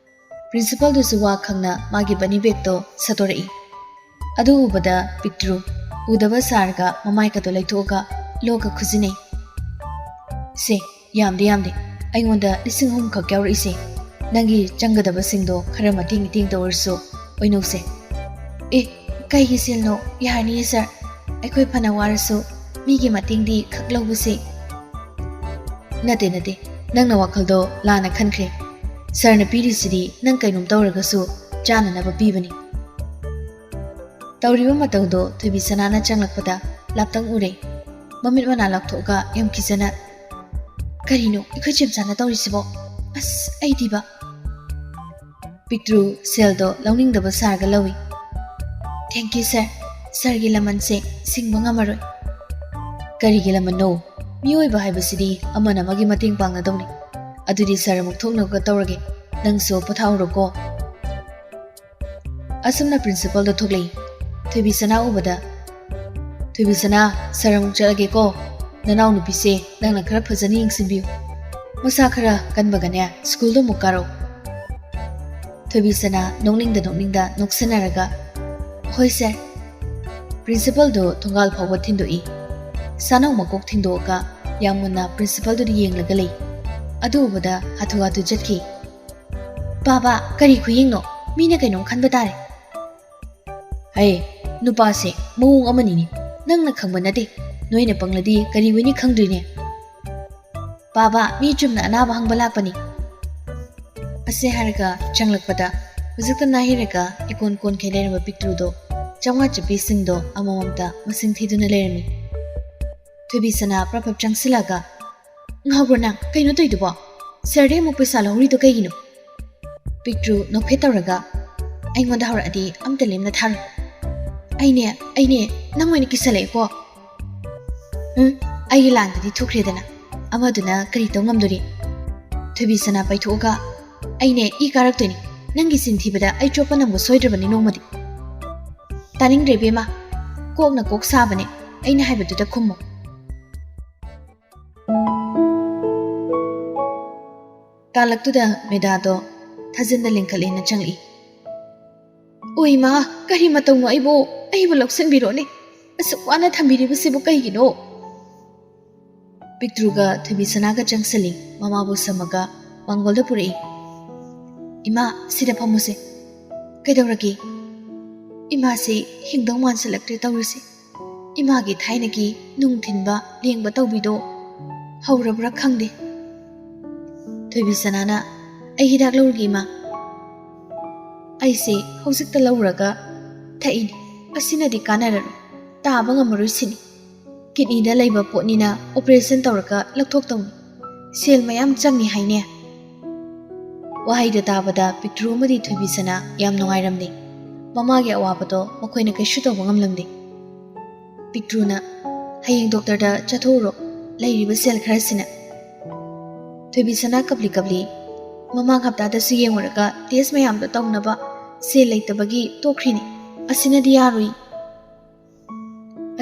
ꯄ꯭ꯔꯤꯟꯁꯤꯄꯜꯗꯨꯁꯨ ꯋꯥ ꯈꯪꯅ ꯃꯥꯒꯤ ꯕꯅꯤ ꯕꯦꯒꯇꯣ ꯁꯠꯇꯣꯔꯛꯏ꯫ ꯑꯗꯨ ꯎꯕꯗ ꯄꯤꯛꯇ꯭ꯔꯨ ꯎꯗꯕ ꯁꯥꯔꯒ ꯃꯃꯥꯏꯀꯗꯣ ꯂꯩꯊꯣꯛꯑꯒ ꯂꯣꯛꯀ ꯈꯨꯖꯤꯟꯅꯩ꯫ "ꯁꯦ, ꯌꯥꯝꯗꯦ ꯌꯥꯝꯗꯦ, ꯑꯩꯉꯣꯟꯗ ꯂꯤꯁꯤꯡ ꯑꯍꯨꯝ ꯈꯛ ꯌꯥꯎꯔꯛꯏꯁꯦ꯫ ꯅꯪꯒꯤ ꯆꯪꯒꯗꯕꯁꯤꯡꯗꯣ ꯈꯔ ꯃꯇꯦꯡ ꯏꯇꯦꯡ ꯇꯧꯔꯁꯨ ꯑꯣꯏꯅꯧꯁꯦ꯫" "ꯑꯦ, ꯀꯩꯒꯤ ꯁꯦꯜꯅꯣ? ꯌꯥꯔꯅꯤꯌꯦ ꯁꯥꯔ, ꯑꯩꯈꯣꯏ ꯐꯅ ꯋꯥꯔꯁꯨ ꯃꯤꯒꯤ ꯃꯇꯦꯡꯗꯤ ꯈꯛ ꯂꯧꯕꯁꯦ꯫" "ꯅꯠꯇꯦ ꯅꯠꯇꯦ, ꯅꯪꯅ ꯋꯥꯈꯜꯗꯣ ꯂꯥꯟꯅ ꯈꯟꯈ꯭ꯔꯦ꯫ ꯁꯥꯔꯅ ꯄꯤꯔꯤꯁꯤꯗꯤ ꯅꯪ ꯀꯩꯅꯣꯝ ꯇꯧꯔꯒꯁꯨ ꯆꯥꯅꯅꯕ ꯄꯤꯕꯅꯤ꯫" ꯇꯧꯔꯤꯕ ꯃꯇꯧꯗꯣ ꯊꯣꯏꯕꯤ ꯁꯅꯥꯅ ꯆꯪꯂꯛꯄꯗ ꯂꯥꯞꯇꯪ ꯎꯔꯦ꯫ ꯃꯃꯤꯠ ꯃꯅꯥ ꯂꯥꯎꯊꯣꯛꯑꯒ ꯌꯥꯝ ꯀꯤꯖꯅ, "ꯀꯔꯤꯅꯣ ꯑꯩꯈꯣꯏ ꯆꯦꯝꯆꯥꯅ ꯇꯧꯔꯤꯁꯤꯕꯣ? ꯑꯁ, ꯑꯩꯗꯤꯕ!" ꯄꯤꯛꯇ꯭ꯔꯨ ꯁꯦꯜꯗꯣ ꯂꯧꯅꯤꯡꯗꯕ ꯁꯥꯔꯒ ꯂꯧꯏ꯫ "Thank you, sir꯫ ꯁꯥꯔꯒꯤ ꯂꯃꯟꯁꯦ ꯁꯤꯡꯕ ꯉꯝꯃꯔꯣꯏ꯫" "ꯀꯔꯤꯒꯤ ꯂꯃꯟꯅꯣ? ꯃꯤꯑꯣꯏꯕ ꯍꯥꯏꯕꯁꯤꯗꯤ ꯑꯃꯅ ꯑꯃꯒꯤ ꯃꯇꯦꯡ ꯄꯥꯡꯅꯗꯧꯅꯤ꯫ ꯑꯗꯨꯗꯤ ꯁꯥꯔ ꯑꯃꯨꯛ ꯊꯣꯛꯅꯕ ꯇꯧꯔꯒꯦ꯫ ꯅꯪꯁꯨ ꯄꯣꯊꯥꯍꯧꯔꯣꯀꯣ꯫" ꯑꯁꯨꯝꯅ ꯄ꯭ꯔꯤꯟꯁꯤꯄꯜꯗꯣ ꯊꯣꯛꯂꯛꯏ꯫ ꯊꯣꯏꯕꯤ ꯁꯅꯥ ꯎꯕꯗ, "ꯊꯣꯏꯕꯤ ꯁꯅꯥ, ꯁꯥꯔ ꯑꯃꯨꯛ ꯆꯠꯂꯒꯦꯀꯣ꯫ ꯅꯅꯥꯎ ꯅꯨꯄꯤꯁꯦ ꯅꯪꯅ ꯈꯔ ꯐꯖꯅ ꯌꯦꯡꯁꯤꯟꯕꯤꯌꯨ꯫ ꯃꯁꯥ ꯈꯔ ꯀꯟꯕꯒꯅꯦ ꯁ꯭ꯀꯨꯜꯗ ꯑꯃꯨꯛ ꯀꯥꯔꯛꯎ꯫" ꯊꯣꯏꯕꯤ ꯁꯅꯥ ꯅꯣꯛꯅꯤꯡꯗ ꯅꯣꯛꯅꯤꯡꯗ ꯅꯣꯛꯁꯟꯅꯔꯒ, "ꯍꯣꯏ ꯁꯥꯔ꯫" ꯄ꯭ꯔꯤꯟꯁꯤꯄꯜꯗꯣ ꯊꯣꯡꯒꯥꯜ ꯐꯥꯎꯕ ꯊꯤꯟꯗꯣꯛꯏ꯫ ꯁꯥꯅꯧ ꯃꯀꯣꯛ ꯊꯤꯟꯗꯣꯛꯑꯒ ꯌꯥꯝ ꯃꯨꯟꯅ ꯄ꯭ꯔꯤꯟꯁꯤꯄꯜꯗꯨꯗ ꯌꯦꯡꯂꯒ ꯂꯩ꯫ ꯑꯗꯨ ꯎꯕꯗ ꯍꯥꯊꯨ ꯍꯥꯊꯨ ꯆꯠꯈꯤ꯫ "ꯕꯥꯕꯥ, ꯀꯔꯤ ꯈꯨꯌꯦꯡꯅꯣ? ꯃꯤꯅ ꯀꯩꯅꯣꯝ ꯈꯟꯕ ꯇꯥꯔꯦ꯫" "ꯍꯦ, ꯅꯨꯄꯥꯁꯦ ꯃꯑꯣꯡ ꯑꯃꯅꯤꯅꯦ꯫ ꯅꯪꯅ ꯈꯪꯕ ꯅꯠꯇꯦ꯫ ꯅꯣꯏꯅ ꯄꯪꯂꯗꯤ ꯀꯔꯤ ꯑꯣꯏꯅꯤ ꯈꯪꯗꯣꯏꯅꯦ?" "ꯕꯥꯕꯥ, ꯃꯤ ꯆꯨꯝꯅ ꯑꯅꯥꯕ ꯍꯪꯕ ꯂꯥꯛꯄꯅꯤ꯫" ꯑꯁꯤ ꯍꯥꯏꯔꯒ ꯆꯪꯂꯛꯄꯗ ꯍꯧꯖꯤꯛꯇ ꯅꯥꯍꯩꯔꯒ ꯏꯀꯣꯟ ꯀꯣꯟꯈꯩ ꯂꯩꯔꯝꯕ ꯄꯤꯛꯇ꯭ꯔꯨꯗꯣ ꯆꯥꯝꯃꯉꯥ ꯆꯞꯄꯤꯁꯤꯡꯗꯣ ꯑꯃꯃꯝꯇ ꯃꯁꯤꯡ ꯊꯤꯗꯨꯅ ꯂꯩꯔꯝꯃꯤ꯫ ꯊꯣꯏꯕꯤ ꯁꯅꯥ ꯄ꯭ꯔꯞ ꯄ꯭ꯔꯞ ꯆꯪꯁꯤꯜꯂꯒ, "ꯉꯥꯎꯕ꯭ꯔꯣ ꯅꯪ? ꯀꯩꯅꯣ ꯇꯧꯏꯗꯨꯕꯣ? ꯁꯔꯗꯩ ꯑꯃꯨꯛ ꯄꯩꯁꯥ ꯂꯧꯍꯧꯔꯤꯗꯣ ꯀꯩꯒꯤꯅꯣ?" ꯄꯤꯛꯇ꯭ꯔꯨ ꯅꯣꯛꯐꯦꯠ ꯇꯧꯔꯒ, "ꯑꯩꯉꯣꯟꯗ ꯍꯧꯔꯛꯑꯗꯤ ꯑꯝꯇ ꯂꯦꯝꯅ ꯊꯥꯔꯣꯏ꯫ ꯑꯩꯅꯦ, ꯑꯩꯅꯦ, ꯅꯪ ꯑꯣꯏꯅ ꯀꯤꯁꯜꯂꯛꯑꯦꯀꯣ꯫ ꯎꯝ, ꯑꯩꯒꯤ ꯂꯥꯟꯗꯗꯤ ꯊꯨꯈ꯭ꯔꯦꯗꯅ, ꯑꯃꯗꯨꯅ ꯀꯔꯤ ꯇꯧ ꯉꯝꯗꯣꯔꯤ?" ꯊꯣꯏꯕꯤ ꯁꯅꯥ ꯄꯥꯏꯊꯣꯛꯑꯒ, "ꯑꯩꯅꯦ ꯏ ꯀꯥꯔꯛꯇꯣꯏꯅꯤ, ꯅꯪꯒꯤ ꯆꯤꯟ ꯊꯤꯕꯗ ꯑꯩ ꯆꯣꯞꯄ ꯅꯪꯕ ꯁꯣꯏꯗ꯭ꯔꯕꯅꯤ ꯅꯣꯡꯃꯗꯤ꯫ ꯇꯥꯅꯤꯡꯗ꯭ꯔꯦ ꯏꯕꯦꯝꯃ, ꯀꯣꯛꯅ ꯀꯣꯛ ꯁꯥꯕꯅꯦ, ꯑꯩꯅ ꯍꯥꯏꯕꯗꯨꯗ ꯈꯨꯝꯃꯨ꯫" ꯇꯥꯂꯛꯇꯨꯗ ꯃꯦꯗꯥꯗꯣ ꯊꯥꯖꯤꯟꯗ ꯂꯤꯡꯈꯠꯂꯦꯅ ꯆꯪꯂꯛꯏ꯫ "ꯑꯣ ꯏꯃꯥ, ꯀꯔꯤ ꯃꯇꯧꯅꯣ ꯑꯩꯕꯨ, ꯑꯩꯕꯨ ꯂꯧꯁꯤꯟꯕꯤꯔꯣꯅꯦ꯫ ꯑꯁꯨꯛ ꯋꯥꯅ ꯊꯝꯕꯤꯔꯤꯕꯁꯤꯕꯨ ꯀꯩꯒꯤꯅꯣ?" ꯄꯤꯛꯇ꯭ꯔꯨꯒ ꯊꯣꯏꯕꯤ ꯁꯅꯥꯒ ꯆꯪꯁꯤꯜꯂꯤ꯫ ꯃꯃꯥꯕꯨ ꯁꯝꯃꯒ ꯃꯥꯡꯒꯣꯜꯗ ꯄꯨꯔꯛꯏ꯫ "ꯏꯃꯥ, ꯁꯤꯗ ꯐꯝꯃꯨꯁꯦ꯫ ꯀꯩꯗꯧꯔꯒꯦ? ꯏꯃꯥꯁꯤ ꯍꯤꯡꯗꯧ ꯃꯥꯟꯁꯤꯜꯂꯛꯇ꯭ꯔꯦ ꯇꯧꯔꯤꯁꯦ꯫ ꯏꯃꯥꯒꯤ ꯊꯥꯏꯅꯒꯤ ꯅꯨꯡ ꯊꯤꯟꯕ, ꯂꯦꯡꯕ ꯇꯧꯕꯤꯗꯣ ꯍꯧꯔꯕ꯭ꯔꯥ ꯈꯪꯗꯦ꯫" ꯊꯣꯏꯕꯤ ꯁꯅꯥꯅ, "ꯑꯩ ꯍꯤꯗꯥꯛ ꯂꯧꯔꯨꯒꯦ ꯏꯃꯥ꯫" "ꯑꯩꯁꯦ ꯍꯧꯖꯤꯛꯇ ꯂꯧꯔꯒ ꯊꯛꯏꯅꯤ꯫ ꯑꯁꯤꯅꯗꯤ ꯀꯥꯟꯅꯔꯔꯣꯏ꯫ ꯇꯥꯕ ꯉꯝꯃꯔꯣꯏ ꯁꯤꯅꯤ꯫ ꯀꯤꯠꯅꯤꯗ ꯂꯩꯕ ꯄꯣꯠꯅꯤꯅ ꯑꯣꯄꯔꯦꯁꯟ ꯇꯧꯔꯒ ꯂꯧꯊꯣꯛꯇꯧꯅꯤ꯫ ꯁꯦꯜ ꯃꯌꯥꯝ ꯆꯪꯅꯤ ꯍꯥꯏꯅꯦ꯫" ꯋꯥꯍꯩꯗ ꯇꯥꯕꯗ ꯄꯤꯛꯇ꯭ꯔꯨ ꯑꯃꯗꯤ ꯊꯣꯏꯕꯤ ꯁꯅꯥ ꯌꯥꯝ ꯅꯨꯡꯉꯥꯏꯔꯝꯗꯦ꯫ ꯃꯃꯥꯒꯤ ꯑꯋꯥꯕꯗꯣ ꯃꯈꯣꯏꯅ ꯀꯩꯁꯨ ꯇꯧꯕ ꯉꯝꯂꯝꯗꯦ꯫ ꯄꯤꯛꯇ꯭ꯔꯨꯅ, "ꯍꯌꯦꯡ ꯗꯣꯛꯇꯔꯗ ꯆꯠꯊꯣꯛꯎꯔꯣ, ꯂꯩꯔꯤꯕ ꯁꯦꯜ ꯈꯔꯁꯤꯅ꯫" ꯊꯣꯏꯕꯤ ꯁꯅꯥ ꯀꯞꯂꯤ ꯀꯞꯂꯤ, "ꯃꯃꯥꯡ ꯍꯞꯇꯥꯗꯁꯨ ꯌꯦꯡꯉꯨꯔꯒ ꯇꯦꯁ ꯃꯌꯥꯝꯗꯣ ꯇꯧꯅꯕ ꯁꯦꯜ ꯂꯩꯇꯕꯒꯤ ꯇꯣꯛꯈ꯭ꯔꯤꯅꯤ꯫ ꯑꯁꯤꯅꯗꯤ ꯌꯥꯔꯣꯏ꯫"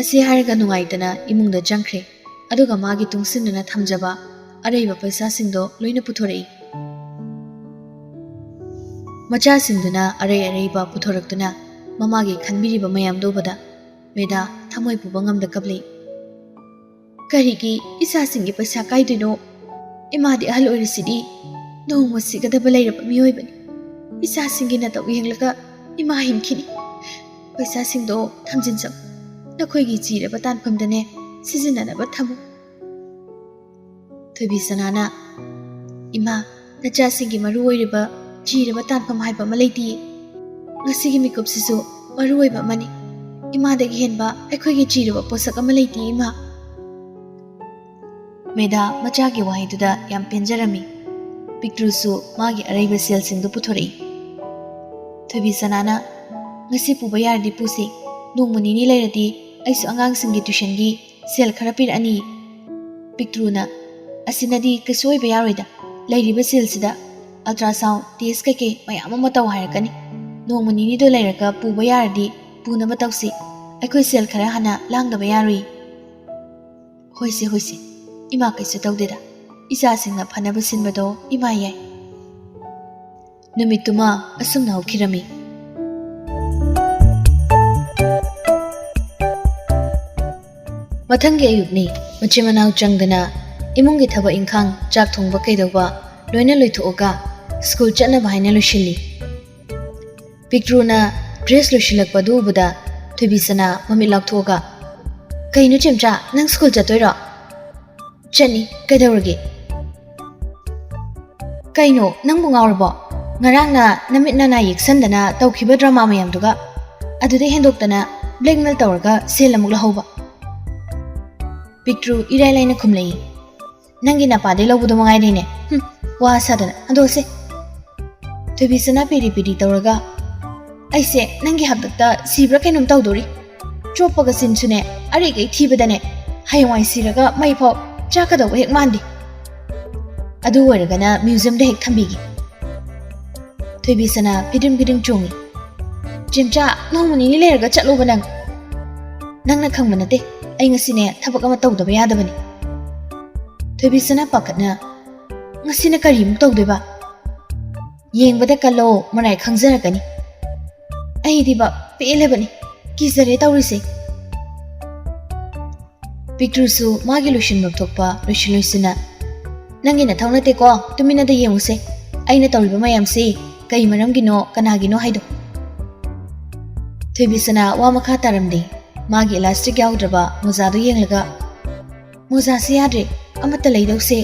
ꯑꯁꯤ ꯍꯥꯏꯔꯒ ꯅꯨꯡꯉꯥꯏꯇꯅ ꯏꯃꯨꯡꯗ ꯆꯪꯈ꯭ꯔꯦ꯫ ꯑꯗꯨꯒ ꯃꯥꯒꯤ ꯇꯨꯡꯁꯤꯟꯗꯨꯅ ꯊꯝꯖꯕ ꯑꯔꯩꯕ ꯄꯩꯁꯥꯁꯤꯡꯗꯣ ꯂꯣꯏꯅ ꯄꯨꯊꯣꯔꯛꯏ꯫ ꯃꯆꯥꯁꯤꯡꯗꯨꯅ ꯑꯔꯩ ꯑꯔꯩꯕ ꯄꯨꯊꯣꯔꯛꯇꯨꯅ ꯃꯃꯥꯒꯤ ꯈꯟꯕꯤꯔꯤꯕ ꯃꯌꯥꯝꯗꯣ ꯎꯕꯗ ꯃꯦꯗꯥ ꯊꯃꯣꯏ ꯄꯨꯕ ꯉꯝꯗ ꯀꯞꯂꯤ꯫ "ꯀꯔꯤꯒꯤ ꯏꯆꯥꯁꯤꯡꯒꯤ ꯄꯩꯁꯥ ꯀꯥꯏꯗꯣꯏꯅꯣ? ꯏꯃꯥꯗꯤ ꯑꯍꯜ ꯑꯣꯏꯔꯤꯁꯤꯗꯤ ꯅꯣꯡꯃ ꯁꯤꯒꯗꯕ ꯂꯩꯔꯕ ꯃꯤꯑꯣꯏꯕꯅꯤ꯫ ꯏꯆꯥꯁꯤꯡꯒꯤ ꯅꯇꯧ ꯌꯦꯡꯂꯒ ꯏꯃꯥ ꯍꯤꯡꯈꯤꯅꯤ꯫ ꯄꯩꯁꯥꯁꯤꯡꯗꯣ ꯊꯝꯖꯤꯟꯖꯧ꯫ ꯅꯈꯣꯏꯒꯤ ꯆꯤꯔꯕ ꯇꯥꯟꯐꯝꯗꯅꯦ ꯁꯤꯖꯤꯟꯅꯅꯕ ꯊꯝꯃꯨ꯫" ꯊꯣꯏꯕꯤ ꯁꯅꯥꯅ, "ꯏꯃꯥ, ꯅꯆꯥꯁꯤꯡꯒꯤ ꯃꯔꯨ ꯑꯣꯏꯔꯤꯕ ꯆꯤꯔꯕ ꯇꯥꯟꯐꯝ ꯍꯥꯏꯕ ꯑꯃ ꯂꯩꯇꯦ꯫ ꯉꯁꯤꯒꯤ ꯃꯤꯀꯨꯞꯁꯤꯁꯨ ꯃꯔꯨ ꯑꯣꯏꯕ ꯑꯃꯅꯤ꯫ ꯏꯃꯥꯗꯒꯤ ꯍꯦꯟꯕ ꯑꯩꯈꯣꯏꯒꯤ ꯆꯤꯔꯕ ꯄꯣꯠꯁꯛ ꯑꯃ ꯂꯩꯇꯦ, ꯏꯃꯥ꯫ ꯃꯦꯗꯥ ꯃꯆꯥꯒꯤ ꯋꯥꯍꯩꯗꯨꯗ ꯌꯥꯝ ꯄꯦꯟꯖꯔꯝꯃꯤ꯫ ꯄꯤꯛꯇ꯭ꯔꯨꯁꯨ ꯃꯥꯒꯤ ꯑꯔꯩꯕ ꯁꯦꯜꯁꯤꯡꯗꯨ ꯄꯨꯊꯣꯔꯛꯏ꯫ ꯊꯣꯏꯕꯤ ꯁꯅꯥꯅ, "ꯉꯁꯤ ꯄꯨꯕ ꯌꯥꯔꯗꯤ ꯄꯨꯁꯤ꯫ ꯅꯣꯡꯃ ꯅꯤꯅꯤ ꯂꯩꯔꯗꯤ ꯑꯩꯁꯨ ꯑꯉꯥꯡꯁꯤꯡꯒꯤ ꯇ꯭ꯌꯨꯁꯟꯒꯤ ꯁꯦꯜ ꯈꯔ ꯄꯤꯔꯛꯑꯅꯤ꯫" ꯄꯤꯛꯇ꯭ꯔꯨꯅ, "ꯑꯁꯤꯅꯗꯤ ꯀꯩꯁꯨ ꯑꯣꯏꯕ ꯌꯥꯔꯣꯏꯗ꯫ ꯂꯩꯔꯤꯕ ꯁꯦꯜꯁꯤꯗ ultrasound test ꯀꯩꯀꯩ ꯃꯌꯥꯝ ꯑꯃ ꯇꯧ ꯍꯥꯏꯔꯛꯀꯅꯤ꯫ ꯅꯣꯡꯃ ꯅꯤꯅꯤꯗꯣ ꯂꯩꯔꯒ ꯄꯨꯕ ꯌꯥꯔꯗꯤ ꯄꯨꯅꯕ ꯇꯧꯁꯤ꯫ ꯑꯩꯈꯣꯏ ꯁꯦꯜ ꯈꯔ ꯍꯥꯟꯅ ꯂꯥꯡꯗꯕ ꯌꯥꯔꯣꯏ꯫" "ꯍꯣꯏꯁꯦ, ꯍꯣꯏꯁꯦ꯫ ꯏꯃꯥ ꯀꯩꯁꯨ ꯇꯧꯗꯦꯗ꯫ ꯏꯆꯥꯁꯤꯡꯅ ꯐꯅꯕ ꯁꯤꯟꯕꯗꯣ ꯏꯃꯥ ꯌꯥꯏ꯫" ꯅꯨꯃꯤꯠꯇꯨꯃ ꯑꯁꯨꯝꯅ ꯍꯧꯈꯤꯔꯝꯃꯤ꯫ ꯃꯊꯪꯒꯤ ꯑꯌꯨꯛꯅꯤ꯫ ꯃꯆꯤꯟ ꯃꯅꯥꯎ ꯆꯪꯗꯅ ꯏꯃꯨꯡꯒꯤ ꯊꯕꯛ ꯏꯪꯈꯥꯡ, ꯆꯥꯛ ꯊꯣꯡꯕ ꯀꯩꯗꯧꯕ ꯂꯣꯏꯅ ꯂꯣꯏꯊꯣꯛꯑꯒ ꯁ꯭ꯀꯨꯜ ꯆꯠꯅꯕ ꯍꯥꯏꯅ ꯂꯣꯏꯁꯤꯜꯂꯤ꯫ ꯄꯤꯛꯇ꯭ꯔꯨꯅ ꯗ꯭ꯔꯦꯁ ꯂꯣꯏꯁꯤꯜꯂꯛꯄꯗꯨ ꯎꯕꯗ ꯊꯣꯏꯕꯤꯁꯅꯥ ꯃꯃꯤꯠ ꯂꯥꯎꯊꯣꯛꯑꯒ, "ꯀꯩꯅꯣ ꯆꯦꯝꯆꯥ, ꯅꯪ ꯁ꯭ꯀꯨꯜ ꯆꯠꯇꯣꯏꯔꯣ?" "ꯆꯠꯅꯤ, ꯀꯩꯗꯧꯔꯒꯦ?" "ꯀꯩꯅꯣ, ꯅꯪꯕꯨ ꯉꯥꯎꯔꯕꯣ? ꯉꯔꯥꯡꯅ ꯅꯃꯤꯠ ꯅꯅꯥ ꯌꯦꯛꯁꯟꯗꯅ ꯇꯧꯈꯤꯕ ꯗ꯭ꯔꯃꯥ ꯃꯌꯥꯝꯗꯨꯒ ꯑꯗꯨꯗꯩ ꯍꯦꯟꯗꯣꯛꯇꯅ ꯕ꯭ꯂꯦꯛꯃꯦꯜ ꯇꯧꯔꯒ ꯁꯦꯜ ꯑꯃꯨꯛ ꯂꯧꯍꯧꯕ꯫" ꯄꯤꯛꯇ꯭ꯔꯨ ꯏꯔꯥꯏ ꯂꯥꯏꯅ ꯈꯨꯝꯂꯛꯏ꯫ "ꯅꯪꯒꯤ ꯅꯄꯥꯗꯩ ꯂꯧꯕꯗꯣ ꯃꯉꯥꯏꯔꯦꯅꯦ꯫ ꯍꯨꯝ, ꯋꯥ ꯁꯥꯗꯅ ꯍꯟꯗꯣꯛꯑꯁꯦ꯫" ꯊꯣꯏꯕꯤꯁꯅꯥ ꯄꯤꯔꯤ ꯄꯤꯔꯤ ꯇꯧꯔꯒ, "ꯑꯩꯁꯦ ꯅꯪꯒꯤ ꯍꯥꯛꯇꯛꯇ ꯁꯤꯕ꯭ꯔꯥ ꯀꯩꯅꯣꯝ ꯇꯧꯗꯣꯔꯤ꯫ ꯆꯣꯞꯄꯒ ꯆꯤꯟꯁꯨꯅꯦ, ꯑꯔꯤꯒꯩ ꯊꯤꯕꯗꯅꯦ, ꯍꯌꯦꯡꯋꯥꯏ ꯁꯤꯔꯒ ꯃꯩ ꯐꯥꯎ ꯆꯥꯛꯀꯗꯧꯕ ꯍꯦꯛ ꯃꯥꯟꯗꯦ꯫ ꯑꯗꯨ ꯑꯣꯏꯔꯒꯅ ꯃ꯭ꯌꯨꯖꯤꯌꯝꯗ ꯍꯦꯛ ꯊꯝꯕꯤꯒꯦ꯫" ꯊꯣꯏꯕꯤꯁꯅꯥ ꯐꯤꯗꯤꯡ ꯐꯤꯗꯤꯡ ꯆꯣꯡꯉꯤ꯫ "ꯆꯦꯝꯆꯥ, ꯅꯣꯡꯃ ꯅꯤꯅꯤ ꯂꯩꯔꯒ ꯆꯠꯂꯣꯕ ꯅꯪ꯫ ꯅꯪꯅ ꯈꯪꯕ ꯅꯠꯇꯦ, ꯑꯩ ꯉꯁꯤꯅꯦ ꯊꯕꯛ ꯑꯃ ꯇꯧꯗꯕ ꯌꯥꯗꯕꯅꯤ꯫" ꯊꯣꯏꯕꯤꯁꯅꯥ ꯄꯥꯈꯠꯅ, "ꯉꯁꯤꯅ ꯀꯔꯤꯃꯨꯛ ꯇꯧꯗꯣꯏꯕ? ꯌꯦꯡꯕꯗ ꯀꯜꯂꯣ, ꯃꯔꯥꯏ ꯈꯪꯖꯔꯛꯀꯅꯤ꯫ ꯑꯩꯗꯤꯕ ꯄꯦꯜꯂꯕꯅꯤ, ꯀꯤꯖꯔꯦ ꯇꯧꯔꯤꯁꯦ꯫" ꯄꯤꯛꯇ꯭ꯔꯨꯁꯨ ꯃꯥꯒꯤ ꯂꯣꯏꯁꯤꯟꯐꯝ ꯊꯣꯛꯄ ꯂꯣꯏꯁꯤꯟ ꯂꯣꯏꯁꯤꯟꯅ, "ꯅꯪꯒꯤ ꯅꯊꯧ ꯅꯠꯇꯦꯀꯣ, ꯇꯨꯃꯤꯟꯅꯗ ꯌꯦꯡꯉꯨꯁꯦ꯫ ꯑꯩꯅ ꯇꯧꯔꯤꯕ ꯃꯌꯥꯝꯁꯤ ꯀꯩ ꯃꯔꯝꯒꯤꯅꯣ, ꯀꯅꯥꯒꯤꯅꯣ ꯍꯥꯏꯗꯣ꯫" ꯊꯣꯏꯕꯤꯁꯅꯥ ꯋꯥ ꯃꯈꯥ ꯇꯥꯔꯝꯗꯦ꯫ ꯃꯥꯒꯤ ꯏꯂꯥꯁꯇꯤꯛ ꯌꯥꯎꯗ꯭ꯔꯕ ꯃꯣꯖꯥꯗꯨ ꯌꯦꯡꯂꯒ, "ꯃꯣꯖꯥꯁꯤ ꯌꯥꯗ꯭ꯔꯦ, ꯑꯃꯠꯇ ꯂꯩꯗꯧꯁꯦ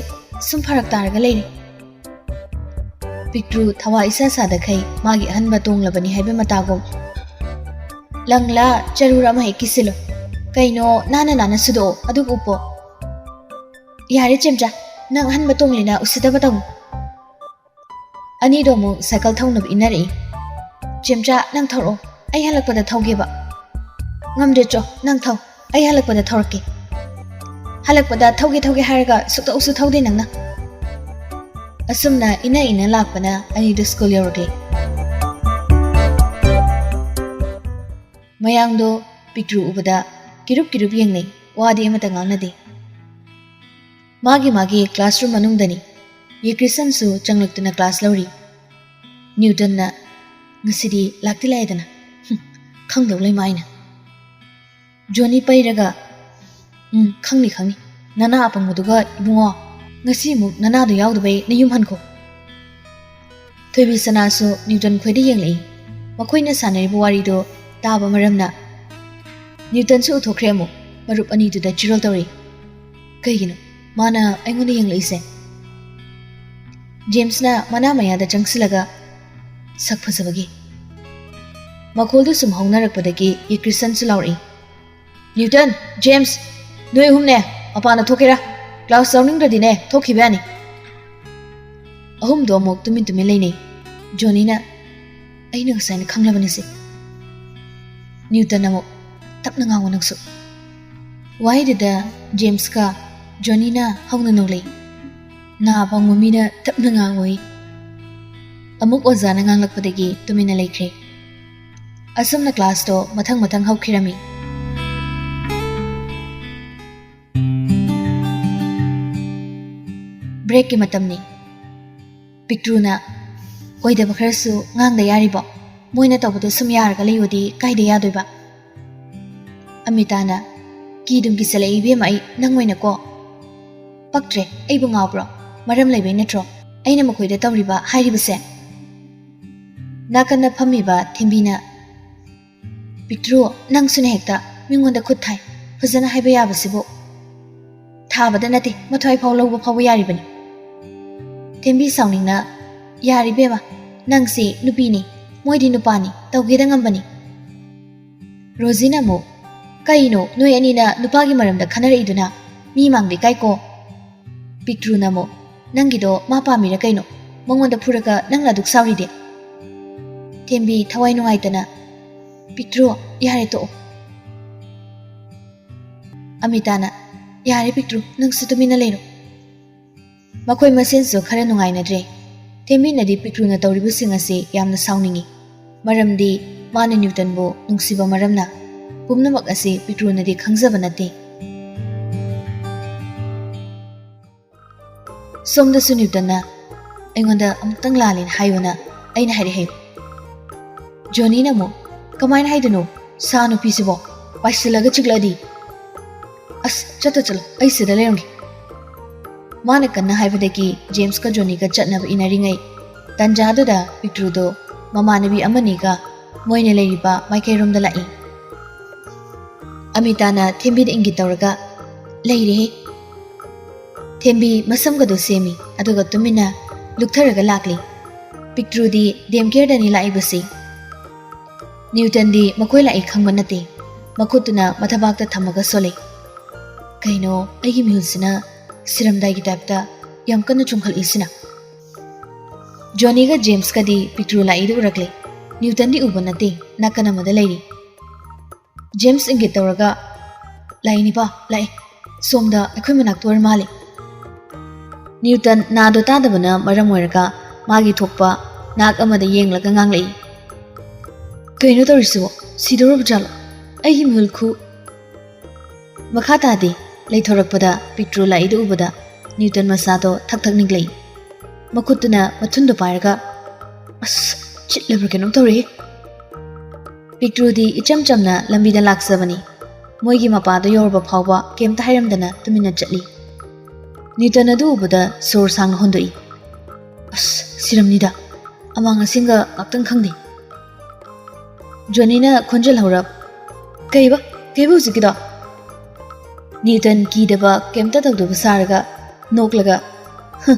ꯁꯨꯝ ꯐꯔꯛ ꯇꯥꯔꯒ ꯂꯩꯔꯦ꯫" ꯄꯤꯛꯇ꯭ꯔꯨ ꯊꯋꯥ ꯏꯁꯥ ꯁꯥꯗꯈꯩ ꯃꯥꯒꯤ ꯑꯍꯟꯕ ꯇꯣꯡꯂꯕꯅꯤ ꯍꯥꯏꯕ ꯃꯇꯥꯒꯨꯝ꯫ "ꯂꯪꯂꯥ ꯆꯔꯨꯔ ꯑꯃ ꯍꯦꯛ ꯀꯤꯁꯤꯜꯂꯨ꯫ ꯀꯩꯅꯣ ꯅꯥꯟꯅ ꯅꯥꯟꯅ ꯁꯨꯗꯣꯛꯑꯣ, ꯑꯗꯨꯒ ꯎꯞꯄꯣ꯫ ꯌꯥꯔꯦ ꯆꯦꯝꯆꯥ, ꯅꯪ ꯑꯍꯟꯕ ꯇꯣꯡꯂꯤꯅ ꯎꯁꯤꯠꯇꯕ ꯇꯧꯅꯨ꯫" ꯑꯅꯤꯗꯣ ꯑꯃꯨꯛ ꯁꯥꯏꯀꯜ ꯊꯧꯅꯕ ꯏꯟꯅꯔꯛꯏ꯫ "ꯆꯦꯝꯆꯥ, ꯅꯪ ꯊꯧꯔꯛꯑꯣ, ꯑꯩ ꯍꯜꯂꯛꯄꯗ ꯊꯧꯒꯦꯕ꯫" "ꯉꯝꯗ꯭ꯔꯦ ꯆꯣ, ꯅꯪ ꯊꯧ, ꯑꯩ ꯍꯜꯂꯛꯄꯗ ꯊꯧꯔꯛꯀꯦ꯫" "ꯍꯜꯂꯛꯄꯗ ꯊꯧꯒꯦ ꯊꯧꯒꯦ ꯍꯥꯏꯔꯒ ꯁꯨꯛꯊꯧꯁꯨ ꯊꯧꯗꯦ ꯅꯪꯅ꯫" ꯑꯁꯨꯝꯅ ꯏꯟꯅ ꯏꯟꯅ ꯂꯥꯛꯄꯅ ꯑꯅꯤꯗꯨ ꯁ꯭ꯀꯨꯜ ꯌꯧꯔꯛꯂꯦ꯫ ꯃꯌꯥꯝꯗꯣ ꯄꯤꯛꯇ꯭ꯔꯨ ꯎꯕꯗ ꯀꯤꯔꯨꯞ ꯀꯤꯔꯨꯞ ꯌꯦꯡꯅꯩ, ꯋꯥꯗꯤ ꯑꯃꯠꯇ ꯉꯥꯡꯅꯗꯦ꯫ ꯃꯥꯒꯤ ꯃꯥꯒꯤ ꯀ꯭ꯂꯥꯁꯔꯨꯝ ꯃꯅꯨꯡꯗꯅꯤ꯫ ꯌꯦꯀ꯭ꯔꯤꯁꯟꯁꯨ ꯆꯪꯂꯛꯇꯨꯅ ꯀ꯭ꯂꯥꯁ ꯂꯧꯔꯤ꯫ ꯅ꯭ꯌꯨꯇꯟꯅ, "ꯉꯁꯤꯗꯤ ꯂꯥꯛꯇꯤ ꯂꯥꯛꯑꯦꯗꯅ꯫ ꯍꯨꯝ, ꯈꯪꯗꯧ ꯂꯩ ꯃꯥꯏꯅ꯫" ꯖꯣꯅꯤ ꯄꯩꯔꯒ, "ꯎꯝ, ꯈꯪꯅꯤ, ꯈꯪꯅꯤ꯫ ꯅꯅꯥ ꯑꯄꯪꯕꯗꯨꯒ ꯏꯕꯨꯡꯉꯣ, ꯉꯁꯤ ꯑꯃꯨꯛ ꯅꯅꯥꯗꯣ ꯌꯥꯎꯗꯕꯩ ꯅꯌꯨꯝ ꯍꯟꯈꯣ꯫" ꯊꯣꯏꯕꯤ ꯁꯅꯥꯁꯨ ꯅ꯭ꯌꯨꯇꯟ ꯈꯣꯏꯗ ꯌꯦꯡꯂꯛꯏ꯫ ꯃꯈꯣꯏꯅ ꯁꯥꯟꯅꯔꯤꯕ ꯋꯥꯔꯤꯗꯣ ꯇꯥꯕ ꯃꯔꯝꯅ ꯅ꯭ꯌꯨꯇꯟꯁꯨ ꯎꯊꯣꯛꯈ꯭ꯔꯦ ꯑꯃꯨꯛ꯫ ꯃꯔꯨꯞ ꯑꯅꯤꯗꯨꯗ ꯆꯤꯔꯣꯜ ꯇꯧꯔꯤ꯫ "ꯀꯩꯒꯤꯅꯣ ꯃꯥꯅ ꯑꯩꯉꯣꯟꯗ ꯌꯦꯡꯂꯛꯏꯁꯦ?" ꯖꯦꯝꯁꯅ ꯃꯅꯥ ꯃꯌꯥꯗ ꯆꯪꯁꯤꯜꯂꯒ, "ꯁꯛ ꯐꯖꯕꯒꯤ꯫" ꯃꯈꯣꯜꯗꯨ ꯁꯨꯝ ꯍꯧꯅꯔꯛꯄꯗꯒꯤ ꯌꯦꯀ꯭ꯔꯤꯁꯟꯁꯨ ꯂꯥꯎꯔꯛꯏ, "ꯅ꯭ꯌꯨꯇꯟ, ꯖꯦꯝꯁ, ꯅꯣꯏ ꯑꯍꯨꯝꯅꯦ, ꯃꯄꯥꯟꯗ ꯊꯣꯛꯀꯦꯔꯥ? ꯀ꯭ꯂꯥꯁ ꯌꯥꯎꯅꯤꯡꯗ꯭ꯔꯗꯤꯅꯦ, ꯊꯣꯛꯈꯤꯕ ꯌꯥꯅꯤ꯫" ꯑꯍꯨꯝꯗꯣ ꯑꯃꯨꯛ ꯇꯨꯃꯤꯟ ꯇꯨꯃꯤꯟ ꯂꯩꯅꯩ꯫ ꯖꯣꯅꯤꯅ, "ꯑꯩꯅ ꯉꯁꯥꯏꯅ ꯈꯪꯂꯕꯅꯤꯁꯦ꯫" ꯅ꯭ꯌꯨꯇꯟ ꯑꯃꯨꯛ, "ꯇꯞꯅ ꯉꯥꯡꯉꯨ ꯅꯪꯁꯨ꯫" ꯋꯥꯍꯩꯗꯨꯗ ꯖꯦꯝꯁꯀ ꯖꯣꯅꯤꯅ ꯍꯧꯅ ꯅꯣꯛꯂꯛꯏ꯫ ꯅꯥ ꯄꯪꯕ ꯃꯤꯅ ꯇꯞꯅ ꯉꯥꯡꯉꯨꯏ꯫ ꯑꯃꯨꯛ ꯑꯣꯖꯥꯅ ꯉꯥꯡꯂꯛꯄꯗꯒꯤ ꯇꯨꯃꯤꯟꯅ ꯂꯩꯈ꯭ꯔꯦ꯫ ꯑꯁꯨꯝꯅ ꯀ꯭ꯂꯥꯁꯇꯣ ꯃꯊꯪ ꯃꯊꯪ ꯍꯧꯈꯤꯔꯝꯃꯤ꯫ ꯕ꯭ꯔꯦꯛꯀꯤ ꯃꯇꯝꯅꯤ꯫ ꯄꯤꯛꯇ꯭ꯔꯨꯅ, "ꯑꯣꯏꯗꯕ ꯈꯔꯁꯨ ꯉꯥꯡꯗ ꯌꯥꯔꯤꯕꯣ? ꯃꯣꯏꯅ ꯇꯧꯕꯗꯣ ꯁꯨꯝ ꯌꯥꯔꯒ ꯂꯩꯌꯣꯗꯤ ꯀꯥꯏꯗ ꯌꯥꯗꯣꯏꯕ?" ꯑꯃꯤꯇꯥꯅ, "ꯀꯤꯗꯨꯝ ꯀꯤꯁꯜꯂꯛꯏ ꯏꯕꯦꯝꯃ ꯑꯩ, ꯅꯪ ꯑꯣꯏꯅꯀꯣ꯫" "ꯄꯛꯇ꯭ꯔꯦ, ꯑꯩꯕꯨ ꯉꯥꯎꯕ꯭ꯔꯣ? ꯃꯔꯝ ꯂꯩꯕꯩ ꯅꯠꯇ꯭ꯔꯣ ꯑꯩꯅ ꯃꯈꯣꯏꯗ ꯇꯧꯔꯤꯕ ꯍꯥꯏꯔꯤꯕꯁꯦ?" ꯅꯥꯀꯟꯗ ꯐꯝꯃꯤꯕ ꯊꯦꯝꯕꯤꯅ, "ꯄꯤꯛꯇ꯭ꯔꯨ, ꯅꯪꯁꯨꯅꯦ ꯍꯦꯛꯇ ꯃꯤꯉꯣꯟꯗ ꯈꯨꯠ ꯊꯥꯏ꯫ ꯐꯖꯅ ꯍꯥꯏꯕ ꯌꯥꯕꯁꯤꯕꯨ꯫ ꯊꯥꯕꯗ ꯅꯠꯇꯦ, ꯃꯊ꯭ꯋꯥꯏ ꯐꯥꯎ ꯂꯧꯕ ꯐꯥꯎꯕ ꯌꯥꯔꯤꯕꯅꯤ꯫" ꯊꯦꯝꯕꯤ ꯁꯥꯎꯅꯤꯡꯅ, "ꯌꯥꯔꯦ ꯏꯕꯦꯝꯃ, ꯅꯪꯁꯤ ꯅꯨꯄꯤꯅꯤ, ꯃꯣꯏꯗꯤ ꯅꯨꯄꯥꯅꯤ, ꯇꯧꯒꯦꯗ ꯉꯝꯕꯅꯤ"꯫ ꯔꯣꯖꯤꯅ ꯑꯃꯨꯛ, "ꯀꯩꯅꯣ ꯅꯣꯏ ꯑꯅꯤꯅ ꯅꯨꯄꯥꯒꯤ ꯃꯔꯝꯗ ꯈꯟꯅꯔꯛꯏꯗꯨꯅ ꯃꯤ ꯃꯥꯡꯗ ꯏꯀꯥꯏꯀꯣ"꯫ ꯄꯤꯛꯇ꯭ꯔꯨꯅ ꯑꯃꯨꯛ, "ꯅꯪꯒꯤꯗꯣ ꯃꯥ ꯄꯥꯝꯃꯤꯔ ꯀꯩꯅꯣ? ꯃꯉꯣꯟꯗ ꯐꯨꯔꯒ ꯅꯪꯅ ꯑꯗꯨꯛ ꯁꯥꯎꯔꯤꯗꯤ?" ꯊꯦꯝꯕꯤ ꯊꯋꯥꯏ ꯅꯨꯡꯉꯥꯏꯇꯅ, "ꯄꯤꯛꯇ꯭ꯔꯨ, ꯌꯥꯔꯦ ꯇꯣꯛꯑꯣ"꯫ ꯑꯃꯤꯇꯥꯅ, "ꯌꯥꯔꯦ ꯄꯤꯛꯇ꯭ꯔꯨ, ꯅꯪꯁꯨ ꯇꯨꯃꯤꯟꯅ ꯂꯩꯔꯣ"꯫ ꯃꯈꯣꯏ ꯃꯁꯦꯟꯁꯨ ꯈꯔ ꯅꯨꯡꯉꯥꯏꯅꯗ꯭ꯔꯦ꯫ ꯊꯦꯝꯕꯤꯅꯗꯤ ꯄꯤꯛꯇ꯭ꯔꯨꯅ ꯇꯧꯔꯤꯕꯁꯤꯡ ꯑꯁꯤ ꯌꯥꯝꯅ ꯁꯥꯎꯅꯤꯡꯏ꯫ ꯃꯔꯝꯗꯤ ꯃꯥꯅ ꯅ꯭ꯌꯨꯇꯟꯕꯨ ꯅꯨꯡꯁꯤꯕ ꯃꯔꯝꯅ꯫ ꯄꯨꯝꯅꯃꯛ ꯑꯁꯤ ꯄꯤꯛꯇ꯭ꯔꯨꯅꯗꯤ ꯈꯪꯖꯕ ꯅꯠꯇꯦ꯫ ꯁꯣꯝꯗꯁꯨ ꯅ꯭ꯌꯨꯇꯟꯅ, "ꯑꯩꯉꯣꯟꯗ ꯑꯃꯨꯛꯇꯪ ꯂꯥꯜꯂꯦꯅ ꯍꯥꯏꯌꯣꯅ ꯑꯩꯅ ꯍꯥꯏꯔꯛꯑꯦ" ꯍꯥꯏꯌꯨ꯫ ꯖꯣꯅꯤꯅ ꯑꯃꯨꯛ, "ꯀꯃꯥꯏꯅ ꯍꯥꯏꯗꯣꯏꯅꯣ? ꯁꯥ ꯅꯨꯄꯤꯁꯤꯕꯣ ꯄꯥꯏꯁꯤꯜꯂꯒ ꯆꯤꯛꯂꯛꯑꯗꯤ?" "ꯑꯁ, ꯆꯠꯇ ꯆꯠꯂꯣ, ꯑꯩ ꯁꯤꯗ ꯂꯩꯔꯝꯒꯦ"꯫ ꯃꯥꯅ ꯀꯟꯅ ꯍꯥꯏꯕꯗꯒꯤ ꯖꯦꯝꯁꯀ ꯖꯣꯅꯤꯒ ꯆꯠꯅꯕ ꯏꯟꯅꯔꯤꯉꯩ ꯇꯟꯖꯥꯗꯨꯗ ꯄꯤꯛꯇ꯭ꯔꯨꯗꯣ ꯃꯃꯥꯟꯅꯕꯤ ꯑꯃꯅꯤꯒ ꯃꯣꯏꯅ ꯂꯩꯔꯤꯕ ꯃꯥꯏꯀꯩꯔꯣꯝꯗ ꯂꯥꯛꯏ꯫ ꯑꯃꯤꯇꯥꯅ ꯊꯦꯝꯕꯤꯗ ꯏꯪꯒꯤꯠ ꯇꯧꯔꯒ, "ꯂꯩꯔꯦꯍꯦ"꯫ ꯊꯦꯝꯕꯤ ꯃꯁꯝꯒꯗꯣ ꯁꯦꯝꯃꯤ, ꯑꯗꯨꯒ ꯇꯨꯃꯤꯟꯅ ꯂꯨꯛꯊꯔꯒ ꯂꯥꯛꯂꯤ꯫ ꯄꯤꯛꯇ꯭ꯔꯨꯗꯤ ꯗꯦꯝ ꯀꯦꯌꯔꯗꯅꯤ ꯂꯥꯛꯏꯕꯁꯤ꯫ ꯅ꯭ꯌꯨꯇꯟꯗꯤ ꯃꯈꯣꯏ ꯂꯥꯛꯏ ꯈꯪꯕ ꯅꯠꯇꯦ꯫ ꯃꯈꯨꯠꯇꯨꯅ ꯃꯊꯕꯥꯛꯇ ꯊꯝꯃꯒ ꯁꯣꯜꯂꯤ꯫ "ꯀꯩꯅꯣ, ꯑꯩꯒꯤ ꯃꯤꯍꯨꯜꯁꯤꯅ ꯁꯤꯔꯝꯗꯥꯏꯒꯤ ꯇꯥꯏꯞꯇ ꯌꯥꯝ ꯀꯟꯅ ꯆꯣꯡꯈꯠꯂꯤꯁꯤꯅ?" ꯖꯣꯅꯤꯒ ꯖꯦꯝꯁꯀꯗꯤ ꯄꯤꯛꯇ꯭ꯔꯨ ꯂꯥꯛꯏꯗꯨ ꯎꯔꯛꯂꯦ꯫ ꯅ꯭ꯌꯨꯇꯟꯗꯤ ꯎꯕ ꯅꯠꯇꯦ, ꯅꯥꯀꯟ ꯑꯃꯗ ꯂꯩꯔꯤ꯫ ꯖꯦꯝꯁ ꯏꯪꯒꯤꯠ ꯇꯧꯔꯒ, "ꯂꯥꯛꯏꯅꯤꯄꯥ, ꯂꯥꯛꯑꯦ꯫ ꯁꯣꯝꯗ ꯑꯩꯈꯣꯏ ꯃꯅꯥꯛꯇ ꯑꯣꯏꯔ ꯃꯥꯜꯂꯦ"꯫ ꯅ꯭ꯌꯨꯇꯟ ꯅꯥꯗꯣ ꯇꯥꯗꯕꯅ ꯃꯔꯝ ꯑꯣꯏꯔꯒ ꯃꯥꯒꯤ ꯊꯣꯛꯄ ꯅꯥꯛ ꯑꯃꯗ ꯌꯦꯡꯂꯒ ꯉꯥꯡꯂꯛꯏ꯫ "ꯀꯩꯅꯣ ꯇꯧꯔꯤꯁꯤꯕꯣ? ꯁꯤꯗꯧꯔꯕ ꯖꯥꯠꯂꯣ? ꯑꯩꯒꯤ ꯃꯤꯍꯨꯜ ꯈꯨ-" ꯃꯈꯥ ꯇꯥꯗꯦ꯫ ꯂꯩꯊꯣꯔꯛꯄꯗ ꯄꯤꯛꯇ꯭ꯔꯨ ꯂꯥꯛꯏꯗꯨ ꯎꯕꯗ ꯅ꯭ꯌꯨꯇꯟ ꯃꯁꯥꯗꯣ ꯊꯛ ꯊꯛ ꯅꯤꯛꯂꯛꯏ꯫ ꯃꯈꯨꯠꯇꯨꯅ ꯃꯊꯨꯟꯗꯣ ꯄꯥꯏꯔꯒ, "ꯑꯁ, ꯆꯤꯠꯂꯕ꯭ꯔꯥ ꯀꯩꯅꯣꯝ ꯇꯧꯔꯦꯍꯦ"꯫ ꯄꯤꯛꯇ꯭ꯔꯨꯗꯤ ꯏꯆꯝ ꯆꯝꯅ ꯂꯝꯕꯤꯗ ꯂꯥꯛꯆꯕꯅꯤ꯫ ꯃꯣꯏꯒꯤ ꯃꯄꯥꯗꯣ ꯌꯧꯔꯕ ꯐꯥꯎꯕ ꯀꯩꯝꯇ ꯍꯥꯏꯔꯝꯗꯅ ꯇꯨꯃꯤꯟꯅ ꯆꯠꯂꯤ꯫ ꯅ꯭ꯌꯨꯇꯟ ꯑꯗꯨ ꯎꯕꯗ ꯁꯣꯔ ꯁꯥꯡꯅ ꯍꯣꯟꯗꯣꯛꯏ꯫ "ꯑꯁ, ꯁꯤꯔꯝꯅꯤꯗ꯫ ꯑꯃꯥꯡ ꯑꯁꯦꯡꯒ ꯉꯥꯛꯇꯪ ꯈꯪꯗꯦ"꯫ ꯖꯣꯅꯤꯅ ꯈꯣꯟꯖꯦꯜ ꯍꯧꯔꯞ, "ꯀꯩꯕ? ꯀꯩꯕ ꯍꯧꯖꯤꯛꯀꯤꯗꯣ?" ꯅ꯭ꯌꯨꯇꯟ ꯀꯤꯗꯕ, ꯀꯩꯝꯇ ꯇꯧꯗꯕ ꯁꯥꯔꯒ, ꯅꯣꯛꯂꯒ, "ꯍ,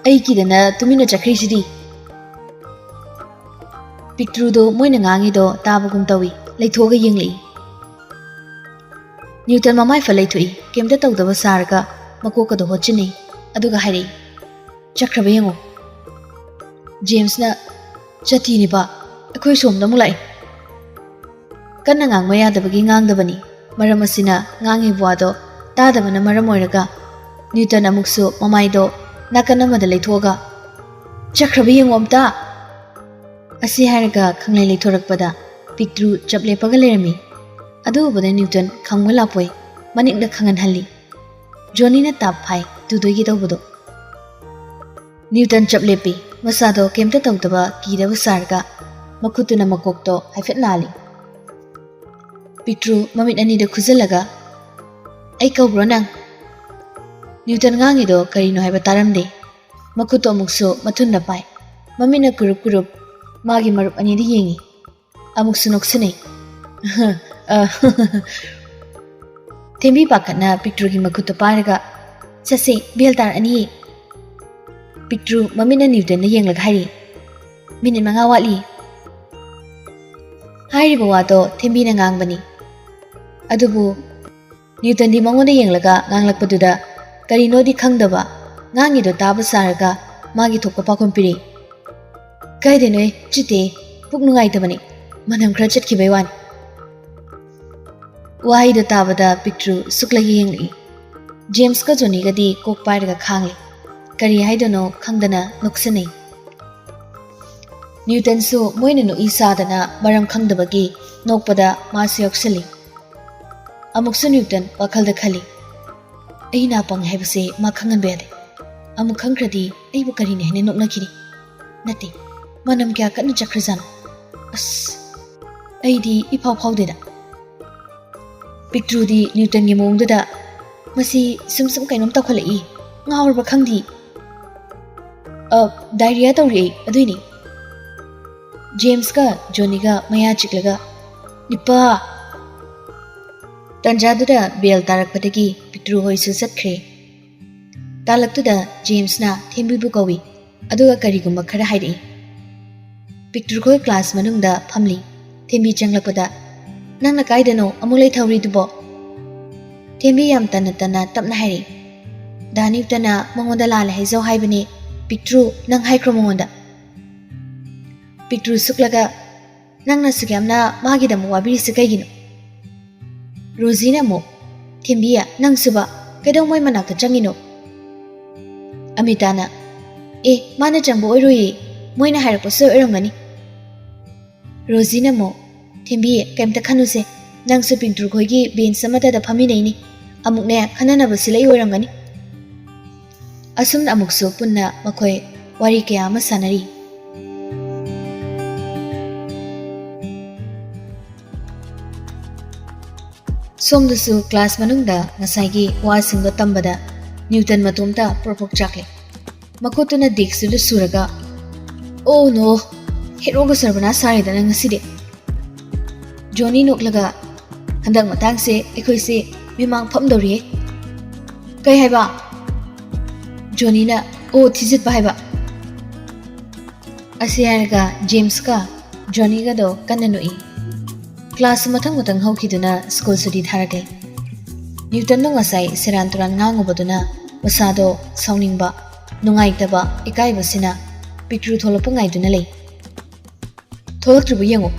ꯑꯩ ꯀꯤꯗꯅ ꯇꯨꯃꯤꯟꯅ ꯆꯠꯈ꯭ꯔꯤꯁꯤꯗꯤ"꯫ ꯄꯤꯛꯇ꯭ꯔꯨꯗꯣ ꯃꯣꯏꯅ ꯉꯥꯡꯉꯤꯗꯣ ꯇꯥꯕꯒꯨꯝ ꯇꯧꯏ꯫ ꯂꯩꯊꯣꯛꯑꯒ ꯌꯦꯡꯂꯛꯏ꯫ ꯅ꯭ꯌꯨꯇꯟ ꯃꯃꯥꯏ ꯐ ꯂꯩꯊꯣꯛꯏ꯫ ꯀꯩꯝꯇ ꯇꯧꯗꯕ ꯁꯥꯔꯒ ꯃꯀꯣꯛꯀꯗꯣ ꯍꯣꯠꯆꯤꯟꯅꯩ꯫ ꯑꯗꯨꯒ ꯍꯥꯏꯔꯛꯏ, "ꯆꯠꯈ꯭ꯔꯕ ꯌꯦꯡꯉꯣ꯫" ꯖꯦꯝꯁꯅ, "ꯆꯠꯇꯤꯅꯦꯕ, ꯑꯩꯈꯣꯏ ꯁꯣꯝꯗ ꯑꯃꯨꯛ ꯂꯥꯛꯏ꯫" ꯀꯟꯅ ꯉꯥꯡꯕ ꯌꯥꯗꯕꯒꯤ ꯉꯥꯡꯗꯕꯅꯤ꯫ ꯃꯔꯝ ꯑꯁꯤꯅ ꯉꯥꯡꯉꯤꯕ ꯋꯥꯗꯣ ꯇꯥꯗꯕꯅ ꯃꯔꯝ ꯑꯣꯏꯔꯒ ꯅ꯭ꯌꯨꯇꯟ ꯑꯃꯨꯛꯁꯨ ꯃꯃꯥꯏꯗꯣ ꯅꯥꯀꯟ ꯑꯃꯗ ꯂꯩꯊꯣꯛꯑꯒ, "ꯆꯠꯈ꯭ꯔꯕ ꯌꯦꯡꯉꯣ ꯑꯝꯇ!" ꯑꯁꯤ ꯍꯥꯏꯔꯒ ꯈꯪꯂꯩ ꯂꯩꯊꯣꯔꯛꯄꯗ ꯄꯤꯛꯇ꯭ꯔꯨ ꯆꯞ ꯂꯦꯞꯄꯒ ꯂꯩꯔꯝꯃꯤ꯫ ꯑꯗꯨ ꯎꯕꯗ ꯅ꯭ꯌꯨꯇꯟ ꯈꯪꯕ ꯂꯥꯞꯄꯣꯏ ꯃꯅꯤꯡꯗ ꯈꯪꯍꯟꯍꯜꯂꯤ꯫ ꯖꯣꯅꯤꯅ ꯇꯥꯞ ꯐꯥꯏ ꯇꯨꯗꯣꯏꯒꯦ ꯇꯧꯕꯗꯣ꯫ ꯅ꯭ꯌꯨꯇꯟ ꯆꯞ ꯂꯦꯞꯄꯤ꯫ ꯃꯁꯥꯗꯣ ꯀꯩꯝꯇ ꯇꯧꯗꯕ ꯀꯤꯗꯕ ꯁꯥꯔꯒ ꯃꯈꯨꯠꯇꯨꯅ ꯃꯀꯣꯛꯇꯣ ꯍꯥꯏꯐꯦꯠ ꯂꯥꯜꯂꯤ꯫ ꯄꯤꯛꯇ꯭ꯔꯨ ꯃꯃꯤꯠ ꯑꯅꯤꯗ ꯈꯨꯖꯜꯂꯒ, "ꯑꯩ ꯀꯧꯕ꯭ꯔꯣ ꯅꯪ?" ꯅ꯭ꯌꯨꯇꯟ ꯉꯥꯡꯉꯤꯗꯣ ꯀꯔꯤꯅꯣ ꯍꯥꯏꯕ ꯇꯥꯔꯝꯗꯦ꯫ ꯃꯈꯨꯠꯇꯣ ꯑꯃꯨꯛꯁꯨ ꯃꯊꯨꯟꯗ ꯄꯥꯏ꯫ ꯃꯃꯤꯠꯅ ꯀꯨꯔꯨꯞ ꯀꯨꯔꯨꯞ ꯃꯥꯒꯤ ꯃꯔꯨꯞ ꯑꯅꯤꯗ ꯌꯦꯡꯉꯤ꯫ ꯑꯃꯨꯛꯁꯨ ꯅꯣꯛꯁꯤꯟꯅꯩ꯫ ꯑ, ꯊꯦꯝꯕꯤ ꯄꯥꯈꯠꯅ ꯄꯤꯛꯇ꯭ꯔꯨꯒꯤ ꯃꯈꯨꯠꯇꯨ ꯄꯥꯏꯔꯒ, "ꯆꯠꯁꯦ, ꯕꯦꯜ ꯇꯥꯔꯛꯑꯅꯤꯌꯦ꯫" ꯄꯤꯛꯇ꯭ꯔꯨ ꯃꯃꯤꯠꯅ ꯅ꯭ꯌꯨꯇꯟꯗ ꯌꯦꯡꯂꯒ ꯍꯥꯏꯔꯤ, "ꯃꯤꯅꯤꯠ ꯃꯉꯥ ꯋꯥꯠꯂꯤ꯫" ꯍꯥꯏꯔꯤꯕ ꯋꯥꯗꯣ ꯊꯦꯝꯕꯤꯅ ꯉꯥꯡꯕꯅꯤ꯫ ꯑꯗꯨꯕꯨ ꯅ꯭ꯌꯨꯇꯟꯗꯤ ꯃꯉꯣꯟꯗ ꯌꯦꯡꯂꯒ ꯉꯥꯡꯂꯛꯄꯗꯨꯗ ꯀꯔꯤꯅꯣꯗꯤ ꯈꯪꯗꯕ, ꯉꯥꯡꯉꯤꯗꯣ ꯇꯥꯕ ꯁꯥꯔꯒ ꯃꯥꯒꯤ ꯊꯣꯛꯄ ꯄꯥꯎꯈꯨꯝ ꯄꯤꯔꯤ꯫ "ꯀꯥꯏꯗꯅꯣꯍꯦ, ꯆꯤꯠꯇꯦ, ꯄꯨꯛ ꯅꯨꯡꯉꯥꯏꯇꯕꯅꯤ, ꯃꯅꯝ ꯈꯔ ꯆꯠꯈꯤꯕꯩ ꯋꯥꯅꯤ꯫" ꯋꯥꯍꯩꯗꯣ ꯇꯥꯕꯗ ꯄꯤꯛꯇ꯭ꯔꯨ ꯁꯨꯛꯂꯒ ꯌꯦꯡꯂꯛꯏ꯫ ꯖꯦꯝꯁꯀ ꯖꯣꯅꯤꯒꯗꯤ ꯀꯣꯛ ꯄꯥꯏꯔꯒ ꯈꯥꯡꯂꯤ꯫ ꯀꯔꯤ ꯍꯥꯏꯗꯣꯏꯅꯣ ꯈꯪꯗꯅ ꯅꯣꯛꯁꯤꯟꯅꯩ꯫ ꯅ꯭ꯌꯨꯇꯟꯁꯨ ꯃꯣꯏꯅ ꯅꯣꯛꯏ ꯁꯥꯗꯅ ꯃꯔꯝ ꯈꯪꯗꯕꯒꯤ ꯅꯣꯛꯄꯗ ꯃꯥꯁꯨ ꯌꯥꯎꯁꯜꯂꯤ꯫ ꯑꯃꯨꯛꯁꯨ ꯅ꯭ꯌꯨꯇꯟ ꯋꯥꯈꯜꯗ ꯈꯜꯂꯤ, "ꯑꯩ ꯅꯥꯄꯪ ꯍꯥꯏꯕꯁꯦ ꯃꯥ ꯈꯪꯍꯟꯕ ꯌꯥꯗꯦ꯫ ꯑꯃꯨꯛ ꯈꯪꯈ꯭ꯔꯗꯤ ꯑꯩꯕꯨ ꯀꯔꯤꯅꯦ ꯍꯥꯏꯅ ꯅꯣꯛꯅꯈꯤꯅꯤ꯫ ꯅꯠꯇꯦ, ꯃꯅꯝ ꯀꯌꯥ ꯀꯟꯅ ꯆꯠꯈ꯭ꯔꯖꯥꯠꯅꯣ? ꯑꯁ, ꯑꯩꯗꯤ ꯏꯐꯥꯎ ꯐꯥꯎꯗꯦꯗ꯫" ꯄꯤꯛꯇ꯭ꯔꯨꯗꯤ ꯅ꯭ꯌꯨꯇꯟꯒꯤ ꯃꯑꯣꯡꯗꯨꯗ, "ꯃꯁꯤ ꯁꯨꯝ ꯁꯨꯝ ꯀꯩꯅꯣꯝ ꯇꯧꯈꯠꯂꯛꯏ, ꯉꯥꯎꯔꯕ ꯈꯪꯗꯦ꯫" "ꯑ, ꯗꯥꯏꯔꯤꯌꯥ ꯇꯧꯔꯛꯏ, ꯑꯗꯨꯏꯅꯤ꯫" ꯖꯦꯝꯁꯀ ꯖꯣꯅꯤꯒ ꯃꯌꯥ ꯆꯤꯛꯂꯒ, "ꯅꯤꯄꯥ!" ꯇꯟꯖꯥꯗꯨꯗ ꯕꯦꯜ ꯇꯥꯔꯛꯄꯗꯒꯤ ꯄꯤꯛꯇ꯭ꯔꯨ ꯍꯣꯏꯁꯨ ꯆꯠꯈ꯭ꯔꯦ꯫ ꯇꯥꯂꯛꯇꯨꯗ ꯖꯦꯝꯁꯅ ꯊꯦꯝꯕꯤꯕꯨ ꯀꯧꯏ, ꯑꯗꯨꯒ ꯀꯔꯤꯒꯨꯝꯕ ꯈꯔ ꯍꯥꯏꯔꯛꯏ꯫ ꯄꯤꯛꯇ꯭ꯔꯨꯈꯣꯏ ꯀ꯭ꯂꯥꯁ ꯃꯅꯨꯡꯗ ꯐꯝꯂꯤ꯫ ꯊꯦꯝꯕꯤ ꯆꯪꯂꯛꯄꯗ, "ꯅꯪꯅ ꯀꯥꯏꯗꯅꯣ ꯑꯃꯨꯛ ꯂꯩꯊꯍꯧꯔꯤꯗꯨꯕꯣ?" ꯊꯦꯝꯕꯤ ꯌꯥꯝ ꯇꯟꯅ ꯇꯟꯅ ꯇꯞꯅ ꯍꯥꯏꯔꯛꯏ꯫ ꯗꯥ ꯅ꯭ꯌꯨꯇꯟꯅ ꯃꯉꯣꯟꯗ ꯂꯥꯜꯂꯦ ꯍꯥꯏꯖꯧ ꯍꯥꯏꯕꯅꯤ꯫ ꯄꯤꯛꯇ꯭ꯔꯨ, ꯅꯪ ꯍꯥꯏꯈ꯭ꯔꯣ ꯃꯉꯣꯟꯗ꯫ ꯄꯤꯛꯇ꯭ꯔꯨ ꯁꯨꯛꯂꯒ, "ꯅꯪꯅ ꯑꯁꯨꯛ ꯌꯥꯝꯅ ꯃꯥꯒꯤꯗꯃꯛ ꯋꯥꯕꯤꯔꯤꯁꯤ ꯀꯩꯒꯤꯅꯣ?" ꯔꯣꯖꯤꯅ ꯑꯃꯨꯛ, "ꯊꯦꯝꯕꯤ, ꯅꯪꯁꯨꯕ ꯀꯩꯗꯧꯉꯩ ꯃꯅꯥꯛꯇ ꯆꯪꯉꯤꯅꯣ?" ꯑꯃꯤꯇꯥꯅ, "ꯑꯦ, ꯃꯥꯅ ꯆꯪꯕ ꯑꯣꯏꯔꯣꯏꯌꯦ, ꯃꯣꯏꯅ ꯍꯥꯏꯔꯛꯄꯁꯨ ꯑꯣꯏꯔꯝꯒꯅꯤ꯫" ꯔꯣꯖꯤꯅ ꯑꯃꯨꯛ, "ꯊꯦꯝꯕꯤ, ꯀꯩꯝꯇ ꯈꯟꯅꯨꯁꯦ, ꯅꯪꯁꯨ ꯄꯤꯛꯇ꯭ꯔꯨꯈꯣꯏꯒꯤ ꯕꯦꯟꯁ ꯑꯃꯠꯇꯗ ꯐꯝꯃꯤꯟꯅꯩꯅꯤ, ꯑꯃꯨꯛꯅꯦ ꯈꯟꯅꯅꯕ ꯁꯤꯜꯂꯛꯏ ꯑꯣꯏꯔꯝꯒꯅꯤ꯫" ꯑꯁꯨꯝꯅ ꯑꯃꯨꯛꯁꯨ ꯄꯨꯟꯅ ꯃꯈꯣꯏ ꯋꯥꯔꯤ ꯀꯌꯥ ꯑꯃ ꯁꯥꯟꯅꯔꯤ꯫ ꯁꯣꯝꯗꯁꯨ ꯀ꯭ꯂꯥꯁ ꯃꯅꯨꯡꯗ ꯉꯁꯥꯏꯒꯤ ꯋꯥꯁꯤꯡꯗꯣ ꯇꯝꯕꯗ ꯅ꯭ꯌꯨꯇꯟ ꯃꯇꯣꯝꯇ ꯄ꯭ꯔꯣꯛ ꯄ꯭ꯔꯣꯛ ꯆꯥꯛꯂꯦ꯫ ꯃꯈꯨꯠꯇꯨꯅ ꯗꯦꯛꯁꯇꯨꯗ ꯁꯨꯔꯒ, "ꯑꯣ ꯅꯣ, ꯍꯦꯔꯣꯒ ꯁꯔꯕꯅꯥꯁ ꯁꯥꯔꯦꯗꯅ ꯉꯁꯤꯗꯤ꯫" ꯖꯣꯅꯤ ꯅꯣꯛꯂꯒ, "ꯍꯟꯗꯛ ꯃꯇꯥꯡꯁꯦ ꯑꯩꯈꯣꯏꯁꯦ ꯃꯤꯃꯥꯡ ꯐꯝꯗꯧꯔꯤꯍꯦ꯫" "ꯀꯩ ꯍꯥꯏꯕ?" ꯖꯣꯅꯤꯅ, "ꯑꯣ, ꯊꯤꯖꯤꯠꯄ ꯍꯥꯏꯕ꯫" ꯑꯁꯤ ꯍꯥꯏꯔꯒ ꯖꯦꯝꯁꯀ ꯖꯣꯅꯤꯒꯗꯣ ꯀꯟꯅ ꯅꯣꯛꯏ꯫ ꯀ꯭ꯂꯥꯁ ꯃꯊꯪ ꯃꯊꯪ ꯍꯧꯈꯤꯗꯨꯅ ꯁ꯭ꯀꯨꯜ ꯁꯨꯇꯤ ꯊꯥꯔꯛꯂꯦ꯫ ꯅ꯭ꯌꯨꯇꯟꯗꯣ ꯉꯁꯥꯏ ꯁꯦꯔꯥꯟ ꯇꯨꯔꯥꯟ ꯉꯥꯡꯉꯨꯕꯗꯨꯅ ꯃꯁꯥꯗꯣ ꯁꯥꯎꯅꯤꯡꯕ, ꯅꯨꯡꯉꯥꯏꯇꯕ, ꯏꯀꯥꯏꯕꯁꯤꯅ ꯄꯤꯛꯇ꯭ꯔꯨ ꯊꯣꯛꯂꯛꯄ ꯉꯥꯏꯗꯨꯅ ꯂꯩ꯫ "ꯊꯣꯛꯂꯛꯇ꯭ꯔꯤꯕ ꯌꯦꯡꯉꯨ,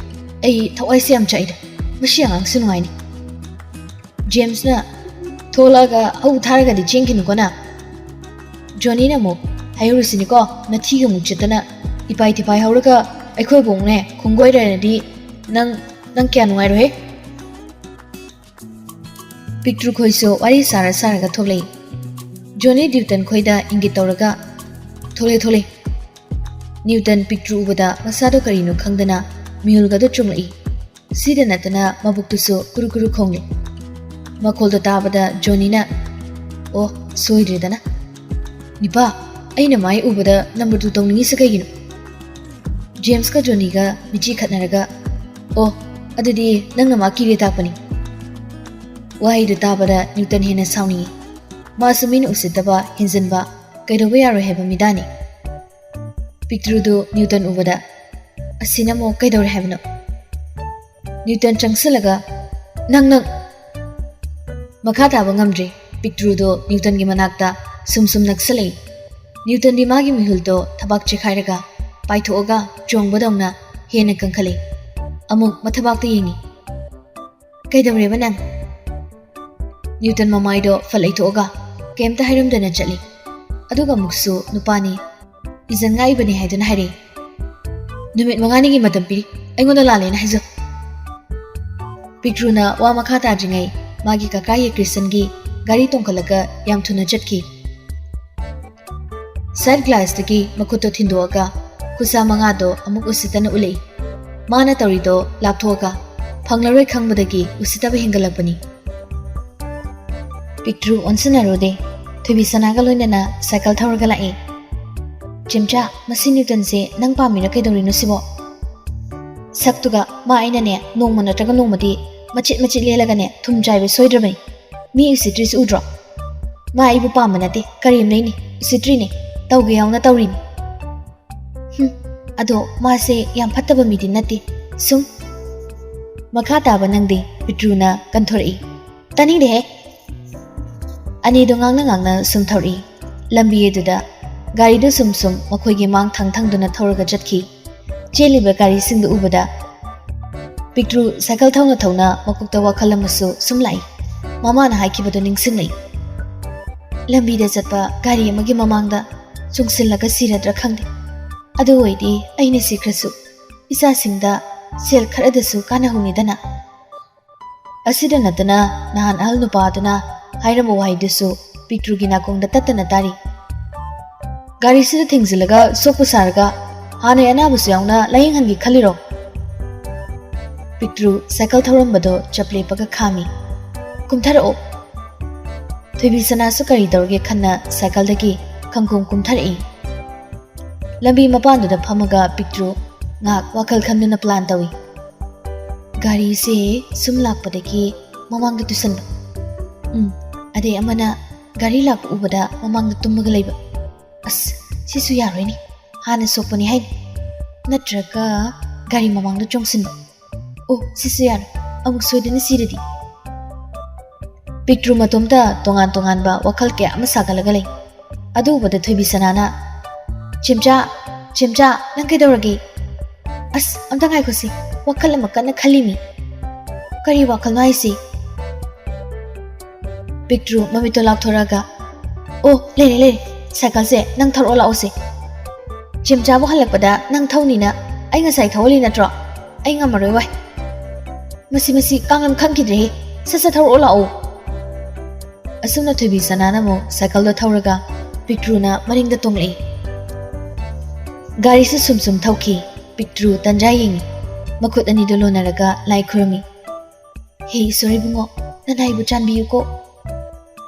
ꯑꯩ ꯊꯋꯥꯏꯁꯦ ꯌꯥꯝ ꯆꯥꯛꯏꯗ, ꯃꯁꯤ ꯑꯉꯥꯡꯁꯦ ꯅꯨꯡꯉꯥꯏꯅꯤ꯫" ꯖꯦꯝꯁꯅ, "ꯊꯣꯛꯂꯛꯑꯒ ꯍꯧ ꯊꯥꯔꯒꯗꯤ ꯆꯦꯟꯈꯤꯅꯨꯀꯣ ꯅꯪ꯫" ꯖꯣꯅꯤꯅ ꯑꯃꯨꯛ, "ꯍꯥꯏꯍꯧꯔꯤꯁꯤꯅꯤꯀꯣ, ꯅꯊꯤꯒ ꯑꯃꯨꯛ ꯆꯠꯇꯅ ꯏꯄꯥꯏ ꯊꯤꯄꯥꯏ ꯍꯧꯔꯒ ꯑꯩꯈꯣꯏꯕꯨ ꯑꯃꯨꯛꯅꯦ ꯈꯣꯡꯒꯣꯏꯔꯗꯤ ꯅꯪ, ꯅꯪ ꯀꯌꯥ ꯅꯨꯡꯉꯥꯏꯔꯣꯏꯍꯦ꯫" ꯄꯤꯛꯇ꯭ꯔꯨ ꯈꯣꯏꯁꯨ ꯋꯥꯔꯤ ꯁꯥꯔ ꯁꯥꯔꯒ ꯊꯣꯛꯂꯛꯏ꯫ ꯖꯣꯅꯤ ꯅ꯭ꯌꯨꯇꯟ ꯈꯣꯏꯗ ꯏꯪꯒꯤꯠ ꯇꯧꯔꯒ, "ꯊꯣꯛꯂꯦ, ꯊꯣꯛꯂꯦ꯫" ꯅ꯭ꯌꯨꯇꯟ ꯄꯤꯛꯇ꯭ꯔꯨ ꯎꯕꯗ ꯃꯁꯥꯗꯣ ꯀꯔꯤꯅꯣ ꯈꯪꯗꯅ ꯃꯤꯍꯨꯜꯒꯗꯣ ꯆꯨꯝꯂꯛꯏ꯫ ꯁꯤꯗ ꯅꯠꯇꯅ ꯃꯕꯨꯛꯇꯨꯁꯨ ꯀꯨꯔꯨ ꯀꯨꯔꯨ ꯈꯣꯡꯂꯤ꯫ ꯃꯈꯣꯜꯗꯣ ꯇꯥꯕꯗ ꯖꯣꯅꯤꯅ, "ꯑꯣ, ꯁꯣꯏꯗ꯭ꯔꯦꯗꯅ꯫ ꯅꯤꯄꯥ, ꯑꯩꯅ ꯃꯥꯏ ꯎꯕꯗ ꯅꯝꯕꯔ ꯇꯨ ꯇꯧꯅꯤꯡꯉꯤꯁꯦ ꯀꯩꯒꯤꯅꯣ?" ꯖꯦꯝꯁꯀ ꯖꯣꯅꯤꯒ ꯃꯤꯠꯆꯤ ꯈꯠꯅꯔꯒ, "ꯑꯣ, ꯑꯗꯨꯗꯤ ꯅꯪꯅ ꯃꯥ ꯀꯤꯔꯦ ꯇꯥꯛꯄꯅꯤ꯫" ꯋꯥꯍꯩꯗꯨ ꯇꯥꯕꯗ ꯅ꯭ꯌꯨꯇꯟ ꯍꯦꯟꯅ ꯁꯥꯎꯅꯤꯡꯏ꯫ ꯃꯥꯁꯨ ꯃꯤꯅ ꯎꯁꯤꯠꯇꯕ, ꯍꯦꯟꯖꯤꯟꯕ ꯀꯩꯗꯧꯕ ꯌꯥꯔꯣꯏ ꯍꯥꯏꯕ ꯃꯤꯗꯥꯅꯤ꯫ ꯄꯤꯛꯇ꯭ꯔꯨꯗꯨ ꯅ꯭ꯌꯨꯇꯟ ꯎꯕꯗ, ꯑꯁꯤꯅ ꯑꯃꯨꯛ ꯀꯩꯗꯧꯔꯦ ꯍꯥꯏꯕꯅꯣ? ꯅ꯭ꯌꯨꯇꯟ ꯆꯪꯁꯤꯜꯂꯒ, "ꯅꯪ, ꯅꯪ!" ꯃꯈꯥ ꯇꯥꯕ ꯉꯝꯗ꯭ꯔꯦ꯫ ꯄꯤꯛꯇ꯭ꯔꯨꯗꯣ ꯅ꯭ꯌꯨꯇꯟꯒꯤ ꯃꯅꯥꯛꯇ ꯁꯨꯝ ꯁꯨꯝ ꯅꯛꯁꯤꯜꯂꯛꯏ꯫ ꯅ꯭ꯌꯨꯇꯟꯗꯤ ꯃꯥꯒꯤ ꯃꯤꯍꯨꯜꯗꯣ ꯊꯕꯥꯛ ꯆꯦꯈꯥꯏꯔꯒ ꯄꯥꯏꯊꯣꯛꯑꯒ ꯆꯣꯡꯕꯗꯧꯅ ꯍꯦꯟꯅ ꯀꯟꯈꯠꯂꯛꯏ꯫ ꯑꯃꯨꯛ ꯃꯊꯕꯥꯛꯇ ꯌꯦꯡꯉꯤ꯫ "ꯀꯩꯗꯧꯔꯦꯕ ꯅꯪ?" ꯅ꯭ꯌꯨꯇꯟ ꯃꯃꯥꯏꯗꯣ ꯐꯠ ꯂꯩꯊꯣꯛꯑꯒ ꯀꯩꯝꯇ ꯍꯥꯏꯔꯝꯗꯅ ꯆꯠꯂꯤ꯫ ꯑꯗꯨꯒ ꯑꯃꯨꯛꯁꯨ ꯅꯨꯄꯥꯅꯤ ꯏꯖꯟ ꯉꯥꯛꯏꯕꯅꯤ ꯍꯥꯏꯗꯨꯅ ꯍꯥꯏꯔꯛꯏ꯫ "ꯅꯨꯃꯤꯠ ꯃꯉꯥꯅꯤꯒꯤ ꯃꯇꯝ ꯄꯤꯔꯤ, ꯑꯩꯉꯣꯟꯗ ꯂꯥꯜꯂꯦꯅ ꯍꯥꯏꯖꯧ꯫" ꯄꯤꯛꯇ꯭ꯔꯨꯅ ꯋꯥ ꯃꯈꯥ ꯇꯥꯗ꯭ꯔꯤꯉꯩ ꯃꯥꯒꯤ ꯀꯀꯥ ꯌꯦ ꯀ꯭ꯔꯤꯁꯟꯒꯤ ꯒꯥꯔꯤ ꯇꯣꯡꯈꯠꯂꯒ ꯌꯥꯝ ꯊꯨꯅ ꯆꯠꯈꯤ꯫ ꯁꯥꯏꯠ ꯒ꯭ꯂꯥꯁꯇꯒꯤ ꯃꯈꯨꯠꯇꯣ ꯊꯤꯟꯗꯣꯛꯑꯒ ꯈꯨꯠꯁꯥ ꯃꯉꯥꯗꯣ ꯑꯃꯨꯛ ꯎꯁꯤꯠꯇꯅ ꯎꯠꯂꯛꯏ꯫ ꯃꯥꯅ ꯇꯧꯔꯤꯗꯣ ꯂꯥꯞꯊꯣꯛꯑꯒ ꯐꯪꯂꯔꯣꯏ ꯈꯪꯕꯗꯒꯤ ꯎꯁꯤꯠꯇꯕ ꯍꯦꯟꯒꯠꯂꯛꯄꯅꯤ꯫ ꯄꯤꯛꯇ꯭ꯔꯨ ꯑꯣꯟꯁꯤꯟꯅꯔꯨꯗꯦ꯫ ꯊꯣꯏꯕꯤ ꯁꯅꯥꯒ ꯂꯣꯏꯅꯅ ꯁꯥꯏꯀꯜ ꯊꯧꯔꯒ ꯂꯥꯛꯏ꯫ "ꯆꯦꯝꯆꯥ, ꯃꯁꯤ ꯅ꯭ꯌꯨꯇꯟꯁꯦ ꯅꯪ ꯄꯥꯝꯃꯤꯔ ꯀꯩꯗꯧꯔꯤꯅꯣ ꯁꯤꯕꯣ? ꯁꯛꯇꯨꯒ ꯃꯥ ꯑꯩꯅꯅꯦ ꯅꯣꯡꯃ ꯅꯠꯇ꯭ꯔꯒ ꯅꯣꯡꯃꯗꯤ ꯃꯆꯤꯠ ꯃꯆꯤꯠ ꯂꯦꯜꯂꯒꯅꯦ ꯊꯨꯝ ꯆꯥꯏꯕ ꯁꯣꯏꯗ꯭ꯔꯕꯅꯤ꯫ ꯃꯤ ꯎꯁꯤꯠꯇ꯭ꯔꯤꯁꯤ ꯎꯗ꯭ꯔꯣ? ꯃꯥ ꯑꯩꯕꯨ ꯄꯥꯝꯕ ꯅꯠꯇꯦ, ꯀꯔꯦꯝꯅꯩꯅꯤ, ꯎꯁꯤꯠꯇ꯭ꯔꯤꯅꯤ, ꯇꯧꯒꯦ ꯌꯥꯎꯅ ꯇꯧꯔꯤꯅꯤ꯫" "ꯍꯨꯝ, ꯑꯗꯣ ꯃꯥꯁꯦ ꯌꯥꯝ ꯐꯠꯇꯕ ꯃꯤꯗꯤ ꯅꯠꯇꯦ, ꯁꯨꯝ꯫" "ꯃꯈꯥ ꯇꯥꯕ ꯅꯪꯗꯤ?" ꯄꯤꯇ꯭ꯔꯨꯅ ꯀꯟꯊꯣꯔꯛꯏ꯫ "ꯇꯥꯅꯤꯡꯗꯦꯍꯦ!" ꯑꯅꯤꯗꯣ ꯉꯥꯡꯅ ꯉꯥꯡꯅ ꯁꯨꯝ ꯊꯧꯔꯛꯏ꯫ ꯂꯝꯕꯤ ꯑꯗꯨꯗ ꯒꯥꯔꯤꯗꯨ ꯁꯨꯝ ꯁꯨꯝ ꯃꯈꯣꯏꯒꯤ ꯃꯥꯡ ꯊꯪ ꯊꯪꯗꯨꯅ ꯊꯧꯔꯒ ꯆꯠꯈꯤ꯫ ꯆꯦꯜꯂꯤꯕ ꯒꯥꯔꯤꯁꯤꯡꯗꯨ ꯎꯕꯗ ꯄꯤꯛꯇ꯭ꯔꯨ ꯁꯥꯏꯀꯜ ꯊꯧꯅ ꯊꯧꯅ ꯃꯀꯣꯛꯇ ꯋꯥꯈꯜ ꯑꯃꯁꯨ ꯁꯨꯝ ꯂꯥꯛꯏ꯫ ꯃꯃꯥꯅ ꯍꯥꯏꯈꯤꯕꯗꯨ ꯅꯤꯡꯁꯤꯡꯂꯛꯏ꯫ "ꯂꯝꯕꯤꯗ ꯆꯠꯄ ꯒꯥꯔꯤ ꯑꯃꯒꯤ ꯃꯃꯥꯡꯗ ꯆꯨꯡꯁꯤꯜꯂꯒ ꯁꯤꯔꯗ꯭ꯔꯥ ꯈꯪꯗꯦ꯫ ꯑꯗꯨ ꯑꯣꯏꯗꯤ ꯑꯩꯅ ꯁꯤꯈ꯭ꯔꯁꯨ ꯏꯆꯥꯁꯤꯡꯗ ꯁꯦꯜ ꯈꯔꯗꯁꯨ ꯀꯥꯟꯅꯍꯧꯅꯤꯗꯅ꯫" ꯑꯁꯤꯗ ꯅꯠꯇꯅ ꯅꯍꯥꯟ ꯑꯍꯜ ꯅꯨꯄꯥ ꯑꯗꯨꯅ ꯍꯥꯏꯔꯝꯕ ꯋꯥꯍꯩꯗꯨꯁꯨ ꯄꯤꯛꯇ꯭ꯔꯨꯒꯤ ꯅꯥꯀꯣꯡꯗ ꯇꯠꯇꯅ ꯇꯥꯔꯤ꯫ "ꯒꯥꯔꯤꯁꯤꯗ ꯊꯤꯡꯖꯤꯜꯂꯒ ꯁꯣꯛꯄ ꯁꯥꯔꯒ ꯍꯥꯟꯅꯩ ꯑꯅꯥꯕꯁꯨ ꯌꯥꯎꯅ ꯂꯥꯌꯦꯡꯍꯟꯒꯦ ꯈꯜꯂꯤꯔꯣ?" ꯄꯤꯛꯇ꯭ꯔꯨ ꯁꯥꯏꯀꯜ ꯊꯧꯔꯝꯕꯗꯣ ꯆꯞ ꯂꯦꯞꯄꯒ ꯈꯥꯝꯃꯤ꯫ "ꯀꯨꯝꯊꯔꯛꯑꯣ꯫" ꯊꯣꯏꯕꯤ ꯁꯅꯥꯁꯨ ꯀꯔꯤ ꯇꯧꯔꯒꯦ ꯈꯟꯅ ꯁꯥꯏꯀꯜꯗꯒꯤ ꯈꯪꯀꯨꯝ ꯀꯨꯝꯊꯔꯛꯏ꯫ ꯂꯝꯕꯤ ꯃꯄꯥꯟꯗꯨꯗ ꯐꯝꯃꯒ ꯄꯤꯛꯇ꯭ꯔꯨ ꯉꯥꯏꯍꯥꯛ ꯋꯥꯈꯜ ꯈꯟꯗꯨꯅ ꯄ꯭ꯂꯥꯟ ꯇꯧꯏ꯫ "ꯒꯥꯔꯤꯁꯦ ꯁꯨꯝ ꯂꯥꯛꯄꯗꯒꯤ ꯃꯃꯥꯡꯗ ꯇꯨꯁꯟꯕ꯫ ꯎꯝ, ꯑꯗꯩ ꯑꯃꯅ ꯒꯥꯔꯤ ꯂꯥꯛꯄ ꯎꯕꯗ ꯃꯃꯥꯡꯗ ꯇꯨꯝꯃꯒ ꯂꯩꯕ꯫ ꯑꯁ, ꯁꯤꯁꯨ ꯌꯥꯔꯣꯏꯅꯦ, ꯍꯥꯟꯅ ꯁꯣꯛꯄꯅꯤ ꯍꯥꯏꯅꯤ꯫ ꯅꯠꯇ꯭ꯔꯒ ꯒꯥꯔꯤ ꯃꯃꯥꯡꯗ ꯆꯣꯡꯁꯤꯟꯕ? ꯑꯣ, ꯁꯤꯁꯨ ꯌꯥꯔꯦ꯫ ꯑꯃꯨꯛ ꯁꯣꯏꯗꯅ ꯁꯤꯔꯗꯤ꯫ ꯄꯤꯛꯇ꯭ꯔꯨ ꯃꯇꯣꯝꯇ ꯇꯣꯉꯥꯟ ꯇꯣꯉꯥꯟꯕ ꯋꯥꯈꯜ ꯀꯌꯥ ꯑꯃ ꯁꯥꯒꯠꯂꯒ ꯂꯩ꯫ ꯑꯗꯨ ꯎꯕꯗ ꯊꯣꯏꯕꯤ ꯁꯅꯥꯅ, "ꯆꯦꯝꯆꯥ, ꯆꯦꯝꯆꯥ, ꯅꯪ ꯀꯩꯗꯧꯔꯒꯦ?" "ꯑꯁ, ꯑꯝꯇ ꯉꯥꯏꯈꯣꯁꯤ, ꯋꯥꯈꯜ ꯑꯃ ꯀꯟꯅ ꯈꯜꯂꯤꯃꯤ꯫" "ꯀꯔꯤ ꯋꯥꯈꯜꯅꯣ ꯍꯥꯏꯁꯤ?" ꯄꯤꯛꯇ꯭ꯔꯨ ꯃꯃꯤꯠꯇꯣ ꯂꯥꯎꯊꯣꯔꯛꯑꯒ, "ꯑꯣ, ꯂꯩꯔꯦ, ꯂꯩꯔꯦ, ꯁꯥꯏꯀꯜꯁꯦ ꯅꯪ ꯊꯧꯔꯛꯑꯣ ꯂꯥꯛꯑꯣꯁꯦ꯫ ꯆꯦꯝꯆꯥꯕꯨ ꯍꯜꯂꯛꯄꯗ ꯅꯪ ꯊꯧꯅꯤꯅ ꯑꯩ ꯉꯁꯥꯏ ꯊꯧꯍꯜꯂꯤ ꯅꯠꯇ꯭ꯔꯣ? ꯑꯩ ꯉꯝꯃꯔꯣꯏ ꯋꯥꯏ꯫ ꯃꯁꯤ, ꯃꯁꯤ ꯀꯥꯡꯂꯝ ꯈꯪꯈꯤꯗ꯭ꯔꯦꯍꯦ꯫ ꯁꯠ ꯁꯠ ꯊꯧꯔꯛꯑꯣ ꯂꯥꯛꯑꯣ꯫" ꯑꯁꯨꯝꯅ ꯊꯣꯏꯕꯤ ꯁꯅꯥꯅ ꯑꯃꯨꯛ ꯁꯥꯏꯀꯜꯗꯣ ꯊꯧꯔꯒ ꯄꯤꯛꯇ꯭ꯔꯨꯅ ꯃꯅꯤꯡꯗ ꯇꯣꯡꯂꯛꯏ꯫ ꯒꯥꯔꯤꯁꯨ ꯁꯨꯝ ꯁꯨꯝ ꯊꯧꯈꯤ꯫ ꯄꯤꯛꯇ꯭ꯔꯨ ꯇꯟꯖꯥ ꯌꯦꯡꯉꯤ꯫ ꯃꯈꯨꯠ ꯑꯅꯤꯗꯨ ꯂꯣꯟꯅꯔꯒ ꯂꯥꯏ ꯈꯨꯔꯨꯝꯃꯤ꯫ "ꯍꯦ ꯏꯁꯣꯔ ꯏꯕꯨꯡꯉꯣ, ꯅꯅꯥꯏꯕꯨ ꯆꯥꯟꯕꯤꯌꯨꯀꯣ꯫"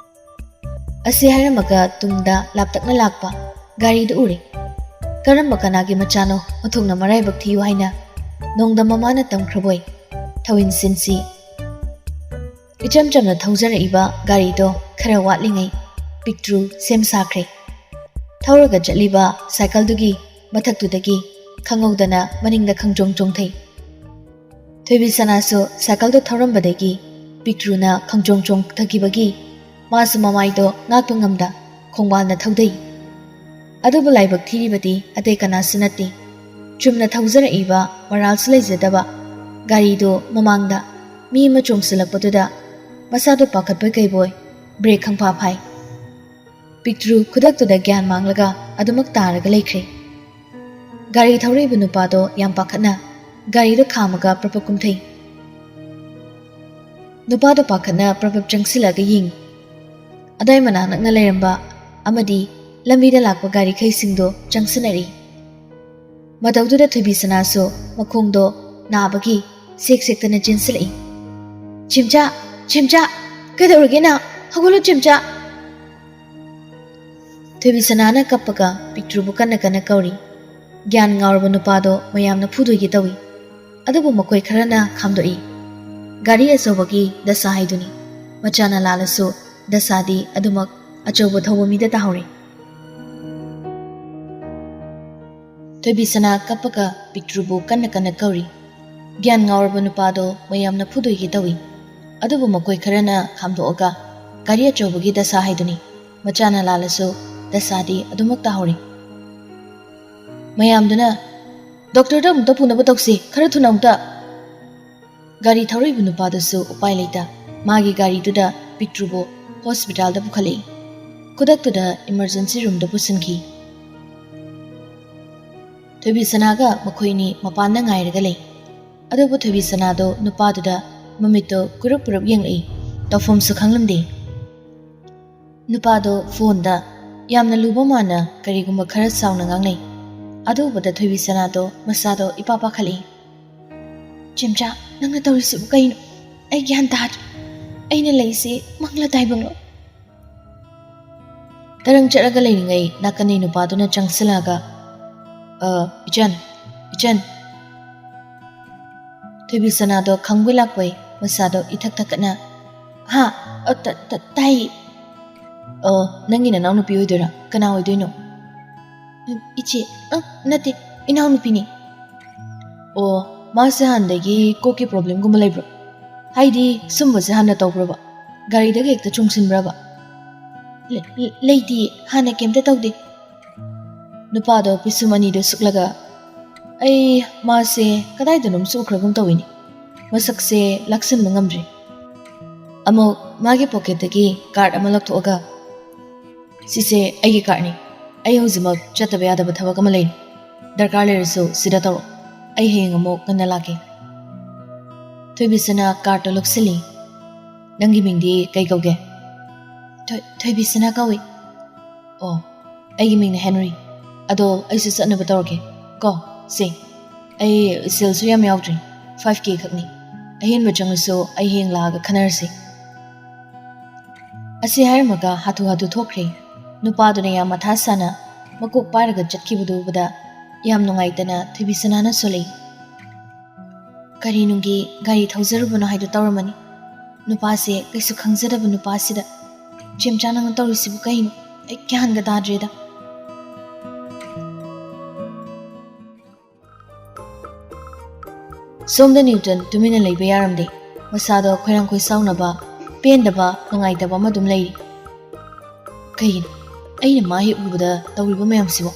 ꯑꯁꯤ ꯍꯥꯏꯔꯝꯃꯒ ꯇꯨꯡꯗ ꯂꯥꯞꯇꯛꯅ ꯂꯥꯛꯄ ꯒꯥꯔꯤꯗꯨ ꯎꯔꯦ꯫ ꯀꯔꯝꯕ ꯀꯅꯥꯒꯤ ꯃꯆꯥꯅꯣ ꯑꯣꯟꯊꯣꯛꯅ ꯃꯔꯥꯏꯕꯛ ꯊꯤꯌꯨ ꯍꯥꯏꯅ ꯅꯣꯡꯗꯝ ꯃꯃꯥꯅ ꯇꯝꯈ꯭ꯔꯕꯣꯏ ꯊꯧꯏꯟ ꯁꯤꯟꯁꯤ꯫ ꯏꯆꯝ ꯆꯝꯅ ꯊꯧꯖꯔꯛꯏꯕ ꯒꯥꯔꯤꯗꯣ ꯈꯔ ꯋꯥꯠꯂꯤꯉꯩ ꯄꯤꯛꯇ꯭ꯔꯨ ꯁꯦꯝ ꯁꯥꯈ꯭ꯔꯦ꯫ ꯊꯧꯔꯒ ꯆꯠꯂꯤꯕ ꯁꯥꯏꯀꯜꯗꯨꯒꯤ ꯃꯊꯛꯇꯨꯗꯒꯤ ꯈꯪꯍꯧꯗꯅ ꯃꯅꯤꯡꯗ ꯈꯪꯆꯣꯡ ꯆꯣꯡꯊꯩ꯫ ꯊꯣꯏꯕꯤ ꯁꯅꯥꯁꯨ ꯁꯥꯏꯀꯜꯗꯨ ꯊꯧꯔꯝꯕꯗꯒꯤ ꯄꯤꯛꯇ꯭ꯔꯨꯅ ꯈꯪꯆꯣꯡ ꯆꯣꯡꯊꯈꯤꯕꯒꯤ ꯃꯥꯁꯨ ꯃꯃꯥꯏꯗꯣ ꯉꯥꯛꯄ ꯉꯝꯗ ꯈꯣꯡꯕꯥꯜꯅ ꯊꯧꯗꯩ꯫ ꯑꯗꯨꯕꯨ ꯂꯥꯏꯕꯛ ꯊꯤꯔꯤꯕꯗꯤ ꯑꯇꯩ ꯀꯅꯥꯁꯨ ꯅꯠꯇꯦ꯫ ꯆꯨꯝꯅ ꯊꯧꯖꯔꯛꯏꯕ ꯃꯔꯥꯜꯁꯨ ꯂꯩꯖꯗꯕ ꯒꯥꯔꯤꯗꯨ ꯃꯃꯥꯡꯗ ꯃꯤ ꯑꯃ ꯆꯣꯡꯁꯤꯜꯂꯛꯄꯗꯨꯗ ꯃꯁꯥꯗꯣ ꯄꯥꯈꯠꯄꯣꯏ ꯀꯩꯕꯣꯏ ꯕ꯭ꯔꯦꯛ ꯈꯪꯐꯥ ꯐꯥꯏ꯫ ꯄꯤꯛꯇ꯭ꯔꯨ ꯈꯨꯗꯛꯇꯨꯗ ꯒ꯭ꯌꯥꯟ ꯃꯥꯡꯂꯒ ꯑꯗꯨꯃꯛ ꯇꯥꯔꯒ ꯂꯩꯈ꯭ꯔꯦ꯫ ꯒꯥꯔꯤ ꯊꯧꯔꯛꯏꯕ ꯅꯨꯄꯥꯗꯣ ꯌꯥꯝ ꯄꯥꯈꯠꯅ ꯒꯥꯔꯤꯗ ꯈꯥꯝꯃꯒ ꯄ꯭ꯔꯞ ꯄ꯭ꯔꯞ ꯀꯨꯝꯊꯩ꯫ ꯅꯨꯄꯥꯗꯣ ꯄꯥꯈꯠꯅ ꯄ꯭ꯔꯞ ꯄ꯭ꯔꯞ ꯆꯪꯁꯤꯜꯂꯒ ꯌꯦꯡꯉꯤ꯫ ꯑꯗꯥꯏ ꯃꯅꯥꯛ ꯅꯛꯅ ꯂꯩꯔꯝꯕ ꯑꯃꯗꯤ ꯂꯝꯕꯤꯗ ꯂꯥꯛꯄ ꯒꯥꯔꯤꯈꯩꯁꯤꯡꯗꯣ ꯆꯪꯁꯤꯟꯅꯔꯤ꯫ ꯃꯇꯧꯗꯨꯗ ꯊꯣꯏꯕꯤ ꯁꯅꯥꯁꯨ ꯃꯈꯣꯡꯗꯣ ꯅꯥꯕꯒꯤ ꯁꯦꯛ ꯁꯦꯛꯇꯅ ꯆꯦꯟꯁꯤꯜꯂꯛꯏ꯫ "ꯆꯦꯝꯆꯥ, ꯆꯦꯝꯆꯥ, ꯀꯩꯗꯧꯔꯒꯦ ꯅꯪ? ꯍꯧꯒꯠꯂꯣ ꯆꯦꯝꯆꯥ!" ꯊꯣꯏꯕꯤ ꯁꯅꯥꯅ ꯀꯞꯄꯒ ꯄꯤꯛꯇ꯭ꯔꯨꯕꯨ ꯀꯟꯅ ꯀꯟꯅ ꯀꯧꯔꯤ꯫ ꯒ꯭ꯌꯥꯟ ꯉꯥꯎꯔꯕ ꯅꯨꯄꯥꯗꯣ ꯃꯌꯥꯝꯅ ꯐꯨꯗꯣꯏꯒꯦ ꯇꯧꯏ꯫ ꯑꯗꯨꯕꯨ ꯃꯈꯣꯏ ꯈꯔꯅ ꯈꯥꯝꯗꯣꯛꯏ꯫ ꯒꯥꯔꯤ ꯑꯆꯧꯕꯒꯤ ꯗꯁꯥ ꯍꯥꯏꯗꯨꯅꯤ꯫ ꯃꯆꯥꯅ ꯂꯥꯜꯂꯁꯨ ꯗꯁꯥꯗꯤ ꯑꯗꯨꯃꯛ ꯑꯆꯧꯕ ꯊꯧꯕ ꯃꯤꯗ ꯇꯥꯍꯧꯔꯦ꯫ ꯊꯣꯏꯕꯤꯁꯅꯥ ꯀꯞꯄꯒ ꯄꯤꯛꯇ꯭ꯔꯨꯕꯨ ꯀꯟꯅ ꯀꯟꯅ ꯀꯧꯔꯤ꯫ ꯒ꯭ꯌꯥꯟ ꯉꯥꯎꯔꯕ ꯅꯨꯄꯥꯗꯣ ꯃꯌꯥꯝꯅ ꯐꯨꯗꯣꯏꯒꯦ ꯇꯧꯏ꯫ ꯑꯗꯨꯕꯨ ꯃꯈꯣꯏ ꯈꯔꯅ ꯈꯥꯝꯗꯣꯛꯑꯒ ꯒꯥꯔꯤ ꯑꯆꯧꯕꯒꯤ ꯗꯁꯥ ꯍꯥꯏꯗꯨꯅꯤ꯫ ꯃꯆꯥꯅ ꯂꯥꯜꯂꯁꯨ ꯗꯁꯥꯗꯤ ꯑꯗꯨꯃꯛ ꯇꯥꯍꯧꯔꯤ꯫ ꯃꯌꯥꯝꯗꯨꯅ, "ꯗꯣꯛꯇꯔꯗ ꯑꯃꯨꯛꯇ ꯄꯨꯅꯕ ꯇꯧꯁꯤ, ꯈꯔ ꯊꯨꯅ ꯑꯃꯨꯛꯇ!" ꯒꯥꯔꯤ ꯊꯧꯔꯛꯏꯕ ꯅꯨꯄꯥꯗꯨꯁꯨ ꯎꯄꯥꯏ ꯂꯩꯇ ꯃꯥꯒꯤ ꯒꯥꯔꯤꯗꯨꯗ ꯄꯤꯛꯇ꯭ꯔꯨꯕꯨ ꯍꯣꯁꯄꯤꯇꯥꯜꯗ ꯄꯨꯈꯠꯂꯛꯏ꯫ ꯈꯨꯗꯛꯇꯨꯗ ꯏꯃꯔꯖꯦꯟꯁꯤ ꯔꯨꯝꯗ ꯄꯨꯁꯤꯟꯈꯤ꯫ ꯊꯣꯏꯕꯤꯁꯅꯥꯒ ꯃꯈꯣꯏꯅꯤ ꯃꯄꯥꯟꯗ ꯉꯥꯏꯔꯒ ꯂꯩ꯫ ꯑꯗꯨꯕꯨ ꯊꯣꯏꯕꯤꯁꯅꯥꯗꯣ ꯅꯨꯄꯥꯗꯨꯗ ꯃꯃꯤꯠꯇꯣ ꯀꯨꯔꯨꯞ ꯀꯨꯔꯨꯞ ꯌꯦꯡꯂꯛꯏ꯫ ꯇꯧꯐꯝꯁꯨ ꯈꯪꯂꯝꯗꯦ꯫ ꯅꯨꯄꯥꯗꯣ ꯐꯣꯟꯗ ꯌꯥꯝꯅ ꯂꯨꯕ ꯃꯥꯟꯅ ꯀꯔꯤꯒꯨꯝꯕ ꯈꯔ ꯆꯥꯎꯅ ꯉꯥꯡꯅꯩ꯫ ꯑꯗꯨ ꯎꯕꯗ ꯊꯣꯏꯕꯤꯁꯅꯥꯗꯣ ꯃꯁꯥꯗꯣ ꯏꯄꯥ ꯄꯥꯈꯠꯂꯛꯏ꯫ "ꯆꯦꯝꯆꯥ, ꯅꯪꯅ ꯇꯧꯔꯤꯁꯤꯕꯨ ꯀꯩꯅꯣ? ꯑꯩ ꯒ꯭ꯌꯥꯟ ꯇꯥꯗ꯭ꯔꯦ꯫ ꯑꯩꯅ ꯂꯩꯁꯤ ꯃꯪꯂ ꯇꯥꯏꯕꯪꯂꯣ?" ꯇꯔꯪ ꯆꯠꯂꯒ ꯂꯩꯔꯤꯉꯩ ꯅꯥꯀꯟꯅꯩ ꯅꯨꯄꯥꯗꯨꯅ ꯆꯪꯁꯤꯜꯂꯛꯑꯒ, "ꯑ, ꯏꯆꯟ, ꯏꯆꯟ!" ꯊꯣꯏꯕꯤꯁꯅꯥꯗꯣ ꯈꯪꯕꯣꯏ ꯂꯥꯛꯄꯣꯏ ꯃꯁꯥꯗꯣ ꯏꯊꯛ ꯊꯛꯀꯠꯅ, "ꯍꯥ? ꯑ, ꯇ-, ꯇ-, ꯇꯥꯏꯌꯦ꯫ ꯑꯣ, ꯅꯪꯒꯤ ꯅꯅꯥꯎꯅꯨꯄꯤ ꯑꯣꯏꯗꯣꯏꯔꯥ? ꯀꯅꯥ ꯑꯣꯏꯗꯣꯏꯅꯣ?" "ꯎꯝ, ꯏꯆꯦ, ꯑ, ꯅꯠꯇꯦ, ꯏꯅꯥꯎꯅꯨꯄꯤꯅꯤ꯫" "ꯑꯣ, ꯃꯥꯁꯦ ꯍꯥꯟꯅꯗꯒꯤ ꯀꯣꯛꯀꯤ ꯄ꯭ꯔꯣꯕ꯭ꯂꯦꯝꯒꯨꯝꯕ ꯂꯩꯕ꯭ꯔꯣ? ꯍꯥꯏꯗꯤ ꯁꯨꯝꯕꯁꯦ ꯍꯥꯟꯅ ꯇꯧꯕ꯭ꯔꯕ? ꯒꯥꯔꯤꯗꯒ ꯍꯦꯛꯇ ꯆꯣꯡꯁꯤꯟꯕ꯭ꯔꯕ?" "ꯂꯩ-, ꯂꯩ-, ꯂꯩꯇꯤꯌꯦ, ꯍꯥꯟꯅ ꯀꯩꯝꯇ ꯇꯧꯗꯦ꯫" ꯅꯨꯄꯥꯗꯣ ꯄꯤꯁꯨꯝ ꯑꯅꯤꯗꯣ ꯁꯨꯛꯂꯒ, "ꯑꯩ ꯃꯥꯁꯦ ꯀꯗꯥꯏꯗꯅꯣꯝꯁꯨ ꯎꯈ꯭ꯔꯒꯨꯝ ꯇꯧꯏꯅꯦ꯫ ꯃꯁꯛꯁꯦ ꯂꯥꯛꯁꯤꯟꯕ ꯉꯝꯗ꯭ꯔꯦ꯫" ꯑꯃꯨꯛ ꯃꯥꯒꯤ ꯄꯣꯀꯦꯠꯇꯒꯤ ꯀꯥꯔꯠ ꯑꯃ ꯂꯧꯊꯣꯛꯑꯒ, "ꯁꯤꯁꯦ ꯑꯩꯒꯤ ꯀꯥꯔꯠꯅꯤ꯫ ꯑꯩ ꯍꯧꯖꯤꯛꯃꯛ ꯆꯠꯇꯕ ꯌꯥꯗꯕ ꯊꯕꯛ ꯑꯃ ꯂꯩꯔꯦ꯫ ꯗꯔꯀꯥꯔ ꯂꯩꯔꯁꯨ ꯁꯤꯗ ꯇꯧꯔꯛꯑꯣ꯫ ꯑꯩ ꯍꯌꯦꯡ ꯑꯃꯨꯛ ꯉꯟꯅ ꯂꯥꯛꯀꯦ꯫" ꯊꯣꯏꯕꯤꯁꯅꯥ ꯀꯥꯔꯠꯇꯣ ꯂꯧꯁꯤꯜꯂꯤ꯫ "ꯅꯪꯒꯤ ꯃꯤꯡꯗꯤ ꯀꯩ ꯀꯧꯒꯦ?" "ꯊꯣꯏ-, ꯊꯣꯏꯕꯤꯁꯅꯥ ꯀꯧꯏ꯫" "ꯑꯣ, ꯑꯩꯒꯤ ꯃꯤꯡꯅ ꯍꯦꯟꯔꯤ꯫ ꯑꯗꯣ ꯑꯩꯁꯨ ꯆꯠꯅꯕ ꯇꯧꯔꯒꯦ ꯀꯣ꯫ ꯁꯦ, ꯑꯩ ꯁꯦꯜꯁꯨ ꯌꯥꯝ ꯌꯥꯎꯗ꯭ꯔꯤ, ꯐꯥꯏꯚ ꯀꯦ ꯈꯛꯅꯤ꯫ ꯑꯍꯦꯟꯕ ꯆꯪꯂꯁꯨ ꯑꯩ ꯍꯌꯦꯡ ꯂꯥꯛꯑꯒ ꯈꯟꯅꯔꯁꯤ꯫" ꯑꯁꯤ ꯍꯥꯏꯔꯝꯃꯒ ꯍꯥꯊꯨ ꯍꯥꯊꯨ ꯊꯣꯛꯈ꯭ꯔꯦ꯫ ꯅꯨꯄꯥꯗꯨꯅ ꯌꯥꯝ ꯃꯊꯥ ꯁꯥꯅ ꯃꯀꯣꯛ ꯄꯥꯏꯔꯒ ꯆꯠꯈꯤꯕꯗꯨ ꯎꯕꯗ ꯌꯥꯝ ꯅꯨꯡꯉꯥꯏꯇꯅ ꯊꯣꯏꯕꯤꯁꯅꯥꯅ ꯁꯣꯜꯂꯛꯏ꯫ "ꯀꯔꯤ ꯅꯨꯡꯒꯤ ꯒꯥꯔꯤ ꯊꯧꯖꯔꯨꯕꯅꯣ ꯍꯥꯏꯗꯣ ꯇꯧꯔꯝꯃꯅꯤ꯫ ꯅꯨꯄꯥꯁꯦ ꯀꯩꯁꯨ ꯈꯪꯖꯗꯕ ꯅꯨꯄꯥꯁꯤꯗ꯫ ꯆꯦꯝꯆꯥ, ꯅꯪꯅ ꯇꯧꯔꯤꯁꯤꯕꯨ ꯀꯩꯅꯣ? ꯑꯩ ꯒ꯭ꯌꯥꯟꯒ ꯇꯥꯗ꯭ꯔꯦꯗ꯫" ꯁꯣꯝꯗ ꯅ꯭ꯌꯨꯇꯟ ꯇꯨꯃꯤꯟꯅ ꯂꯩꯕ ꯌꯥꯔꯝꯗꯦ꯫ ꯃꯁꯥꯗꯣ ꯈꯣꯏꯔꯥꯡ ꯈꯣꯏꯁꯥꯎꯅꯕ, ꯄꯦꯟꯗꯕ, ꯅꯨꯡꯉꯥꯏꯇꯕ ꯑꯃ ꯑꯗꯨꯝ ꯂꯩꯔꯤ꯫ ꯀꯩꯒꯤꯅꯣ ꯑꯩꯅ ꯃꯥ ꯍꯦꯛ ꯎꯕꯗ ꯇꯧꯔꯤꯕ ꯃꯌꯥꯝꯁꯤꯕꯣ?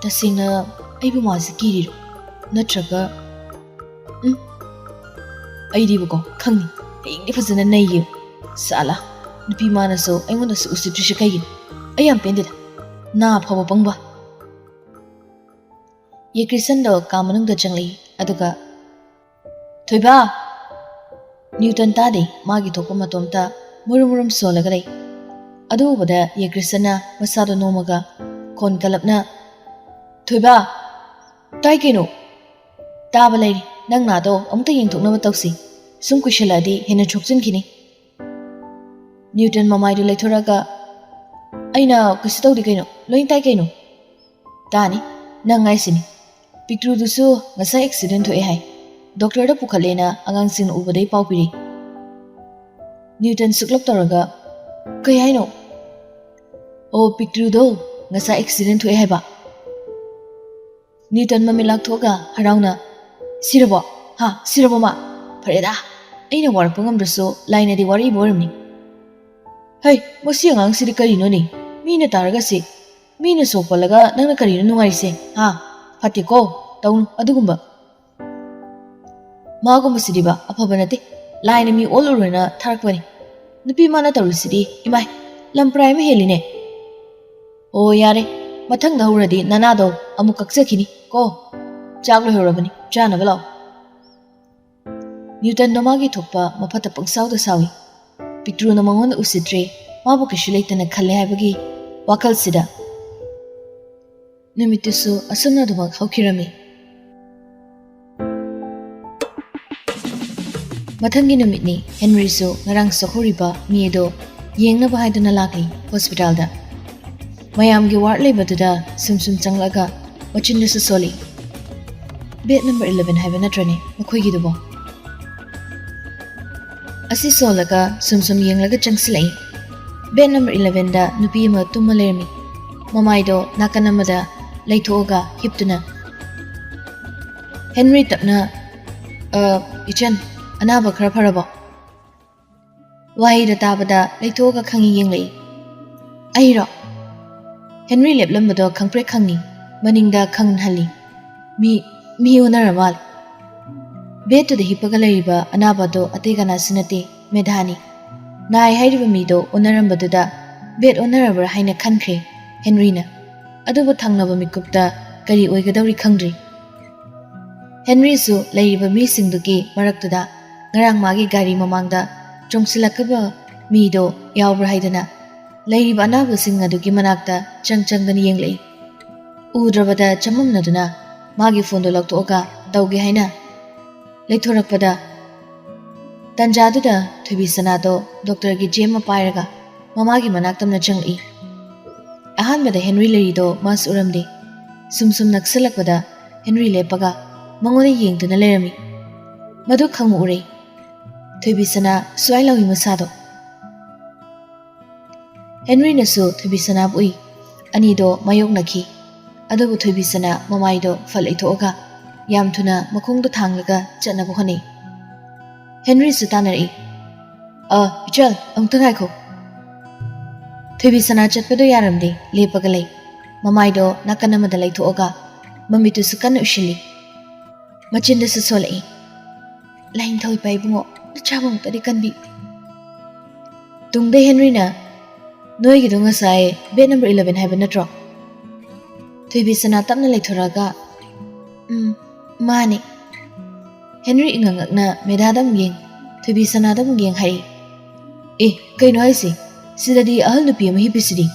ꯇꯁꯦꯡꯅ ꯑꯩꯕꯨ ꯃꯥꯁꯦ ꯀꯤꯔꯤꯔꯣ? ꯅꯠꯇ꯭ꯔꯒ, ꯎꯝ, ꯑꯩꯗꯤꯕꯀꯣ ꯈꯪꯅꯤ, ꯍꯌꯦꯡꯗꯤ ꯐꯖꯅ ꯅꯩꯒꯦ꯫ ꯁꯥꯂꯥ, ꯅꯨꯄꯤ ꯃꯥꯅꯁꯨ ꯑꯩꯉꯣꯟꯗꯁꯨ ꯎꯁꯤꯠꯇ꯭ꯔꯤꯁꯦ ꯀꯩꯒꯤꯅꯣ? ꯑꯩ ꯌꯥꯝ ꯄꯦꯟꯗꯦꯗ, ꯅꯥ ꯐꯥꯎꯕ ꯄꯪꯕ꯫ ꯌꯦꯀ꯭ꯔꯤꯁꯟꯗꯣ ꯀꯥ ꯃꯅꯨꯡꯗ ꯆꯪꯂꯛꯏ, ꯑꯗꯨꯒ, "ꯊꯣꯏꯕ!" ꯅ꯭ꯌꯨꯇꯟ ꯇꯥꯗꯦ, ꯃꯥꯒꯤ ꯊꯣꯛꯄ ꯃꯇꯣꯝꯇ ꯃꯨꯔꯨꯝ ꯃꯨꯔꯨꯝ ꯁꯣꯜꯂꯒ ꯂꯩ꯫ ꯑꯗꯨ ꯎꯕꯗ ꯌꯦꯀ꯭ꯔꯤꯁꯟꯅ ꯃꯁꯥꯗꯣ ꯅꯣꯝꯃꯒ ꯈꯣꯟ ꯀꯜꯂꯞꯅ, "ꯊꯣꯏꯕ! ꯇꯥꯏ ꯀꯩꯅꯣ?" "ꯇꯥꯕ ꯂꯩꯔꯤ, ꯅꯪ ꯅꯥꯗꯣ ꯑꯃꯨꯛꯇ ꯌꯦꯡꯊꯣꯛꯅꯕ ꯇꯧꯁꯤ, ꯁꯨꯝ ꯀꯨꯏꯁꯜꯂꯛꯑꯗꯤ ꯍꯦꯟꯅ ꯁꯣꯛꯆꯤꯟꯈꯤꯅꯤ꯫" ꯅ꯭ꯌꯨꯇꯟ ꯃꯃꯥꯏꯗꯨ ꯂꯩꯊꯣꯔꯛꯑꯒ, "ꯑꯩꯅ ꯀꯩꯁꯨ ꯇꯧꯗꯦ ꯀꯩꯅꯣ, ꯂꯣꯏ ꯇꯥꯏ ꯀꯩꯅꯣ꯫" "ꯇꯥꯅꯤ, ꯅꯪ ꯍꯥꯏꯁꯤꯅꯤ꯫ ꯄꯤꯛꯇ꯭ꯔꯨꯗꯨꯁꯨ ꯉꯁꯥꯏ ꯑꯦꯛꯁꯤꯗꯦꯟ ꯊꯣꯛꯑꯦ ꯍꯥꯏ, ꯗꯣꯛꯇꯔꯗ ꯄꯨꯈꯠꯂꯦꯅ ꯑꯉꯥꯡꯁꯤꯡꯅ ꯎꯕꯗꯩ ꯄꯥꯎ ꯄꯤꯔꯤ꯫" ꯅ꯭ꯌꯨꯇꯟ ꯁꯨꯛꯂꯞ ꯇꯧꯔꯒ, "ꯀꯩ ꯍꯥꯏꯅꯣ?" "ꯑꯣ, ꯄꯤꯛꯇ꯭ꯔꯨꯗꯣ ꯉꯁꯥꯏ ꯑꯦꯛꯁꯤꯗꯦꯟ ꯊꯣꯛꯑꯦ ꯍꯥꯏꯕ꯫" ꯅ꯭ꯌꯨꯇꯟ ꯃꯃꯤꯠ ꯂꯥꯛꯊꯣꯛꯑꯒ ꯍꯔꯥꯎꯅ, "ꯁꯤꯔꯕꯣ? ꯍꯥ, ꯁꯤꯔꯕꯣ ꯃꯥ? ꯐꯔꯦꯗ, ꯑꯩꯅ ꯋꯥꯔꯛꯄ ꯉꯝꯗ꯭ꯔꯁꯨ ꯂꯥꯏꯅꯗꯤ ꯋꯥꯔꯤꯕ ꯑꯣꯏꯔꯝꯅꯤ꯫" "ꯍꯩ, ꯃꯁꯤ ꯑꯉꯥꯡꯁꯤꯗꯤ ꯀꯔꯤꯅꯣꯅꯦ? ꯃꯤꯅ ꯇꯥꯔꯒꯁꯤ, ꯃꯤꯅ ꯁꯣꯛ ꯄꯜꯂꯒ ꯅꯪꯅ ꯀꯔꯤꯅꯣ ꯅꯨꯡꯉꯥꯏꯔꯤꯁꯦ? ꯍꯥ? ꯐꯠꯇꯦꯀꯣ, ꯇꯧꯅꯨ ꯑꯗꯨꯒꯨꯝꯕ꯫" "ꯃꯥꯒꯨꯝꯕꯁꯤꯗꯤꯕ ꯑꯐꯕ ꯅꯠꯇꯦ, ꯂꯥꯏꯅ ꯃꯤ ꯑꯣꯜꯂꯨꯔꯣꯅ ꯊꯥꯔꯛꯄꯅꯤ꯫ ꯅꯨꯄꯤ ꯃꯥꯅ ꯇꯧꯔꯤꯁꯤꯗꯤ, ꯏꯃꯥꯏ, ꯂꯝ ꯄ꯭ꯔꯥꯏ ꯑꯃ ꯍꯦꯜꯂꯤꯅꯦ꯫" "ꯑꯣ, ꯌꯥꯔꯦ, ꯃꯊꯪꯗ ꯍꯧꯔꯗꯤ ꯅꯅꯥꯗꯣ ꯑꯃꯨꯛ ꯀꯛꯆꯈꯤꯅꯤ ꯀꯣ꯫ ꯆꯥꯛ ꯂꯣꯏꯍꯧꯔꯕꯅꯤ, ꯆꯥꯅꯕ ꯂꯥꯛꯑꯣ꯫" ꯅ꯭ꯌꯨꯇꯟꯗꯣ ꯃꯥꯒꯤ ꯊꯣꯛꯄ ꯃꯐꯠꯇ ꯄꯪꯁꯥꯎꯗ ꯁꯥꯎꯏ꯫ ꯄꯤꯛꯇ꯭ꯔꯨꯅ ꯃꯉꯣꯟꯗ ꯎꯁꯤꯠꯇ꯭ꯔꯦ, ꯃꯥꯕꯨ ꯀꯩꯁꯨ ꯂꯩꯇꯅ ꯈꯜꯂꯦ ꯍꯥꯏꯕꯒꯤ ꯋꯥꯈꯜꯁꯤꯗ꯫ ꯅꯨꯃꯤꯠꯇꯨꯁꯨ ꯑꯁꯨꯝꯅ ꯑꯗꯨꯃꯛ ꯍꯧꯈꯤꯔꯝꯃꯤ꯫ ꯃꯊꯪꯒꯤ ꯅꯨꯃꯤꯠꯅꯤ꯫ ꯍꯦꯟꯔꯤꯁꯨ ꯉꯔꯥꯡ ꯁꯣꯛꯍꯧꯔꯤꯕ ꯃꯤ ꯑꯗꯣ ꯌꯦꯡꯅꯕ ꯍꯥꯏꯗꯨꯅ ꯂꯥꯛꯂꯤ ꯍꯣꯁꯄꯤꯇꯥꯜꯗ꯫ ꯃꯌꯥꯝꯒꯤ ꯋꯥꯔꯗ ꯂꯩꯕꯗꯨꯗ ꯁꯨꯝ ꯁꯨꯝ ꯆꯪꯂꯛꯑꯒ ꯃꯆꯤꯟꯗꯨꯁꯨ ꯁꯣꯜꯂꯤ꯫ "ꯕꯦꯗ ꯅꯝꯕꯔ eleven ꯍꯥꯏꯕ ꯅꯠꯇ꯭ꯔꯅꯦ ꯃꯈꯣꯏꯒꯤꯗꯨꯕꯣ?" ꯑꯁꯤ ꯁꯣꯜꯂꯒ ꯁꯨꯝ ꯁꯨꯝ ꯌꯦꯡꯂꯒ ꯆꯪꯁꯤꯜꯂꯛꯏ꯫ ꯕꯦꯗ ꯅꯝꯕꯔ elevenꯗ ꯅꯨꯄꯤ ꯑꯃ ꯇꯨꯝꯃ ꯂꯩꯔꯝꯃꯤ꯫ ꯃꯃꯥꯏꯗꯣ ꯅꯥꯀꯟ ꯑꯃꯗ ꯂꯩꯊꯣꯛꯑꯒ ꯍꯤꯞꯇꯨꯅ꯫ ꯍꯦꯟꯔꯤ ꯇꯞꯅ "ꯑ, ꯏꯆꯟ, ꯑꯅꯥꯕ ꯈꯔ ꯐꯔꯕꯣ?" ꯋꯥꯍꯩꯗꯣ ꯇꯥꯕꯗ ꯂꯩꯊꯣꯛꯑꯒ ꯈꯪꯉꯤ ꯌꯦꯡꯂꯛꯏ꯫ "ꯑꯩꯔꯣ?" ꯍꯦꯟꯔꯤ ꯂꯦꯞꯂꯝꯕꯗꯣ ꯈꯪꯄ꯭ꯔꯦꯛ ꯈꯪꯉꯤ, ꯃꯅꯤꯡꯗ ꯈꯪꯍꯜꯂꯤ꯫ "ꯃꯤ, ꯃꯤ ꯑꯣꯟꯅꯔ ꯃꯥꯜꯂꯦ꯫" ꯕꯦꯠꯇꯨꯗ ꯍꯤꯞꯄꯒ ꯂꯩꯔꯤꯕ ꯑꯅꯥꯕꯗꯣ ꯑꯇꯩ ꯀꯅꯥꯁꯨ ꯅꯠꯇꯦ, ꯃꯦꯙꯥꯅꯤ꯫ ꯅꯥꯏ ꯍꯥꯏꯔꯤꯕ ꯃꯤꯗꯣ ꯑꯣꯟꯅꯔꯝꯕꯗꯨꯗ ꯕꯦꯠ ꯑꯣꯟꯅꯔꯕ꯭ꯔꯥ ꯍꯥꯏꯅ ꯈꯟꯈ꯭ꯔꯦ ꯍꯦꯟꯔꯤꯅ꯫ ꯑꯗꯨꯕꯨ ꯊꯪꯅꯕ ꯃꯤꯀꯨꯞꯇ ꯀꯔꯤ ꯑꯣꯏꯒꯗꯧꯔꯤ ꯈꯪꯗ꯭ꯔꯤ꯫ ꯍꯦꯟꯔꯤꯁꯨ ꯂꯩꯔꯤꯕ ꯃꯤꯁꯤꯡꯗꯨꯒꯤ ꯃꯔꯛꯇꯨꯗ ꯉꯔꯥꯡ ꯃꯥꯒꯤ ꯒꯥꯔꯤ ꯃꯃꯥꯡꯗ ꯆꯣꯡꯁꯤꯜꯂꯛꯈꯤꯕ ꯃꯤꯗꯣ ꯌꯥꯎꯕ꯭ꯔꯥ ꯍꯥꯏꯗꯅ ꯂꯩꯔꯤꯕ ꯑꯅꯥꯕꯁꯤꯡ ꯑꯗꯨꯒꯤ ꯃꯅꯥꯛꯇ ꯆꯪ ꯆꯪꯗꯅ ꯌꯦꯡꯂꯛꯏ꯫ ꯎꯗ꯭ꯔꯕꯗ ꯆꯃꯝꯅꯗꯨꯅ ꯃꯥꯒꯤ ꯐꯣꯟꯗꯣ ꯂꯧꯊꯣꯛꯑꯒ ꯇꯧꯒꯦ ꯍꯥꯏꯅ ꯂꯩꯊꯣꯔꯛꯄꯗ, ꯇꯟꯖꯥꯗꯨꯗ ꯊꯣꯏꯕꯤ ꯁꯅꯥꯗꯣ ꯗꯣꯛꯇꯔꯒꯤ ꯖꯦ ꯑꯃ ꯄꯥꯏꯔꯒ ꯃꯃꯥꯒꯤ ꯃꯅꯥꯛ ꯇꯝꯅ ꯆꯪꯂꯛꯏ꯫ ꯑꯍꯥꯟꯕꯗ ꯍꯦꯟꯔꯤ ꯂꯩꯔꯤꯗꯣ ꯃꯥꯁꯨ ꯎꯔꯝꯗꯦ꯫ ꯁꯨꯝ ꯁꯨꯝ ꯅꯛꯁꯤꯜꯂꯛꯄꯗ ꯍꯦꯟꯔꯤ ꯂꯦꯞꯄꯒ ꯃꯉꯣꯟꯗ ꯌꯦꯡꯗꯨꯅ ꯂꯩꯔꯝꯃꯤ꯫ ꯃꯗꯨ ꯈꯪꯎ ꯎꯔꯦ꯫ ꯊꯣꯏꯕꯤ ꯁꯅꯥ ꯁ꯭ꯋꯥꯏ ꯂꯥꯎꯏ ꯃꯁꯥꯗꯣ꯫ ꯍꯦꯟꯔꯤꯅꯁꯨ ꯊꯣꯏꯕꯤ ꯁꯅꯥꯕꯨ ꯎꯏ꯫ ꯑꯅꯤꯗꯣ ꯃꯥꯌꯣꯛꯅꯈꯤ꯫ ꯑꯗꯨꯕꯨ ꯊꯣꯏꯕꯤ ꯁꯅꯥ ꯃꯃꯥꯏꯗꯣ ꯐꯠ ꯂꯩꯊꯣꯛꯑꯒ ꯌꯥꯝ ꯊꯨꯅ ꯃꯈꯣꯡꯗꯣ ꯊꯥꯡꯂꯒ ꯆꯠꯅꯕ ꯍꯣꯠꯅꯩ꯫ ꯍꯦꯟꯔꯤꯁꯨ ꯇꯥꯟꯅꯔꯛꯏ꯫ "ꯑ, ꯏꯆꯜ, ꯑꯃꯨꯛꯇ ꯉꯥꯏꯈꯣ꯫" ꯊꯣꯏꯕꯤ ꯁꯅꯥ ꯆꯠꯄꯗꯣ ꯌꯥꯔꯝꯗꯦ, ꯂꯦꯞꯄꯒ ꯂꯩ꯫ ꯃꯃꯥꯏꯗꯣ ꯅꯥꯀꯟ ꯑꯃꯗ ꯂꯩꯊꯣꯛꯑꯒ ꯃꯃꯤꯠꯇꯨꯁꯨ ꯀꯟꯅ ꯎꯏꯁꯤꯜꯂꯤ꯫ ꯃꯆꯤꯟꯗꯁꯨ ꯁꯣꯜꯂꯛꯏ꯫ "ꯂꯥꯏꯅꯤꯡꯊꯧ ꯏꯄꯥ ꯏꯕꯨꯡꯉꯣ, ꯅꯆꯥꯕꯨ ꯑꯃꯨꯛꯇꯗꯤ ꯀꯟꯕꯤ꯫" ꯇꯨꯡꯗ ꯍꯦꯟꯔꯤꯅ, "ꯅꯣꯏꯒꯤꯗꯣ ꯉꯁꯥꯏ ꯕꯦꯠ ꯅꯝꯕꯔ eleven ꯍꯥꯏꯕ ꯅꯠꯇ꯭ꯔꯣ?" ꯊꯣꯏꯕꯤ ꯁꯅꯥ ꯇꯞꯅ ꯂꯩꯊꯣꯔꯛꯑꯒ, "ꯎꯝ, ꯃꯥꯅꯦ꯫" ꯍꯦꯟꯔꯤ ꯏꯉꯛꯉꯛꯅ ꯃꯦꯗꯥꯗ ꯑꯃꯨꯛ ꯌꯦꯡ, ꯊꯣꯏꯕꯤ ꯁꯅꯥꯗ ꯑꯃꯨꯛ ꯌꯦꯡ ꯍꯥꯏꯔꯛꯏ꯫ "ꯑꯦ, ꯀꯩꯅꯣ ꯍꯥꯏꯁꯦ? ꯁꯤꯗꯗꯤ ꯑꯍꯜ ꯅꯨꯄꯤ ꯑꯃ ꯍꯤꯞꯄꯤꯁꯤꯗꯤ?"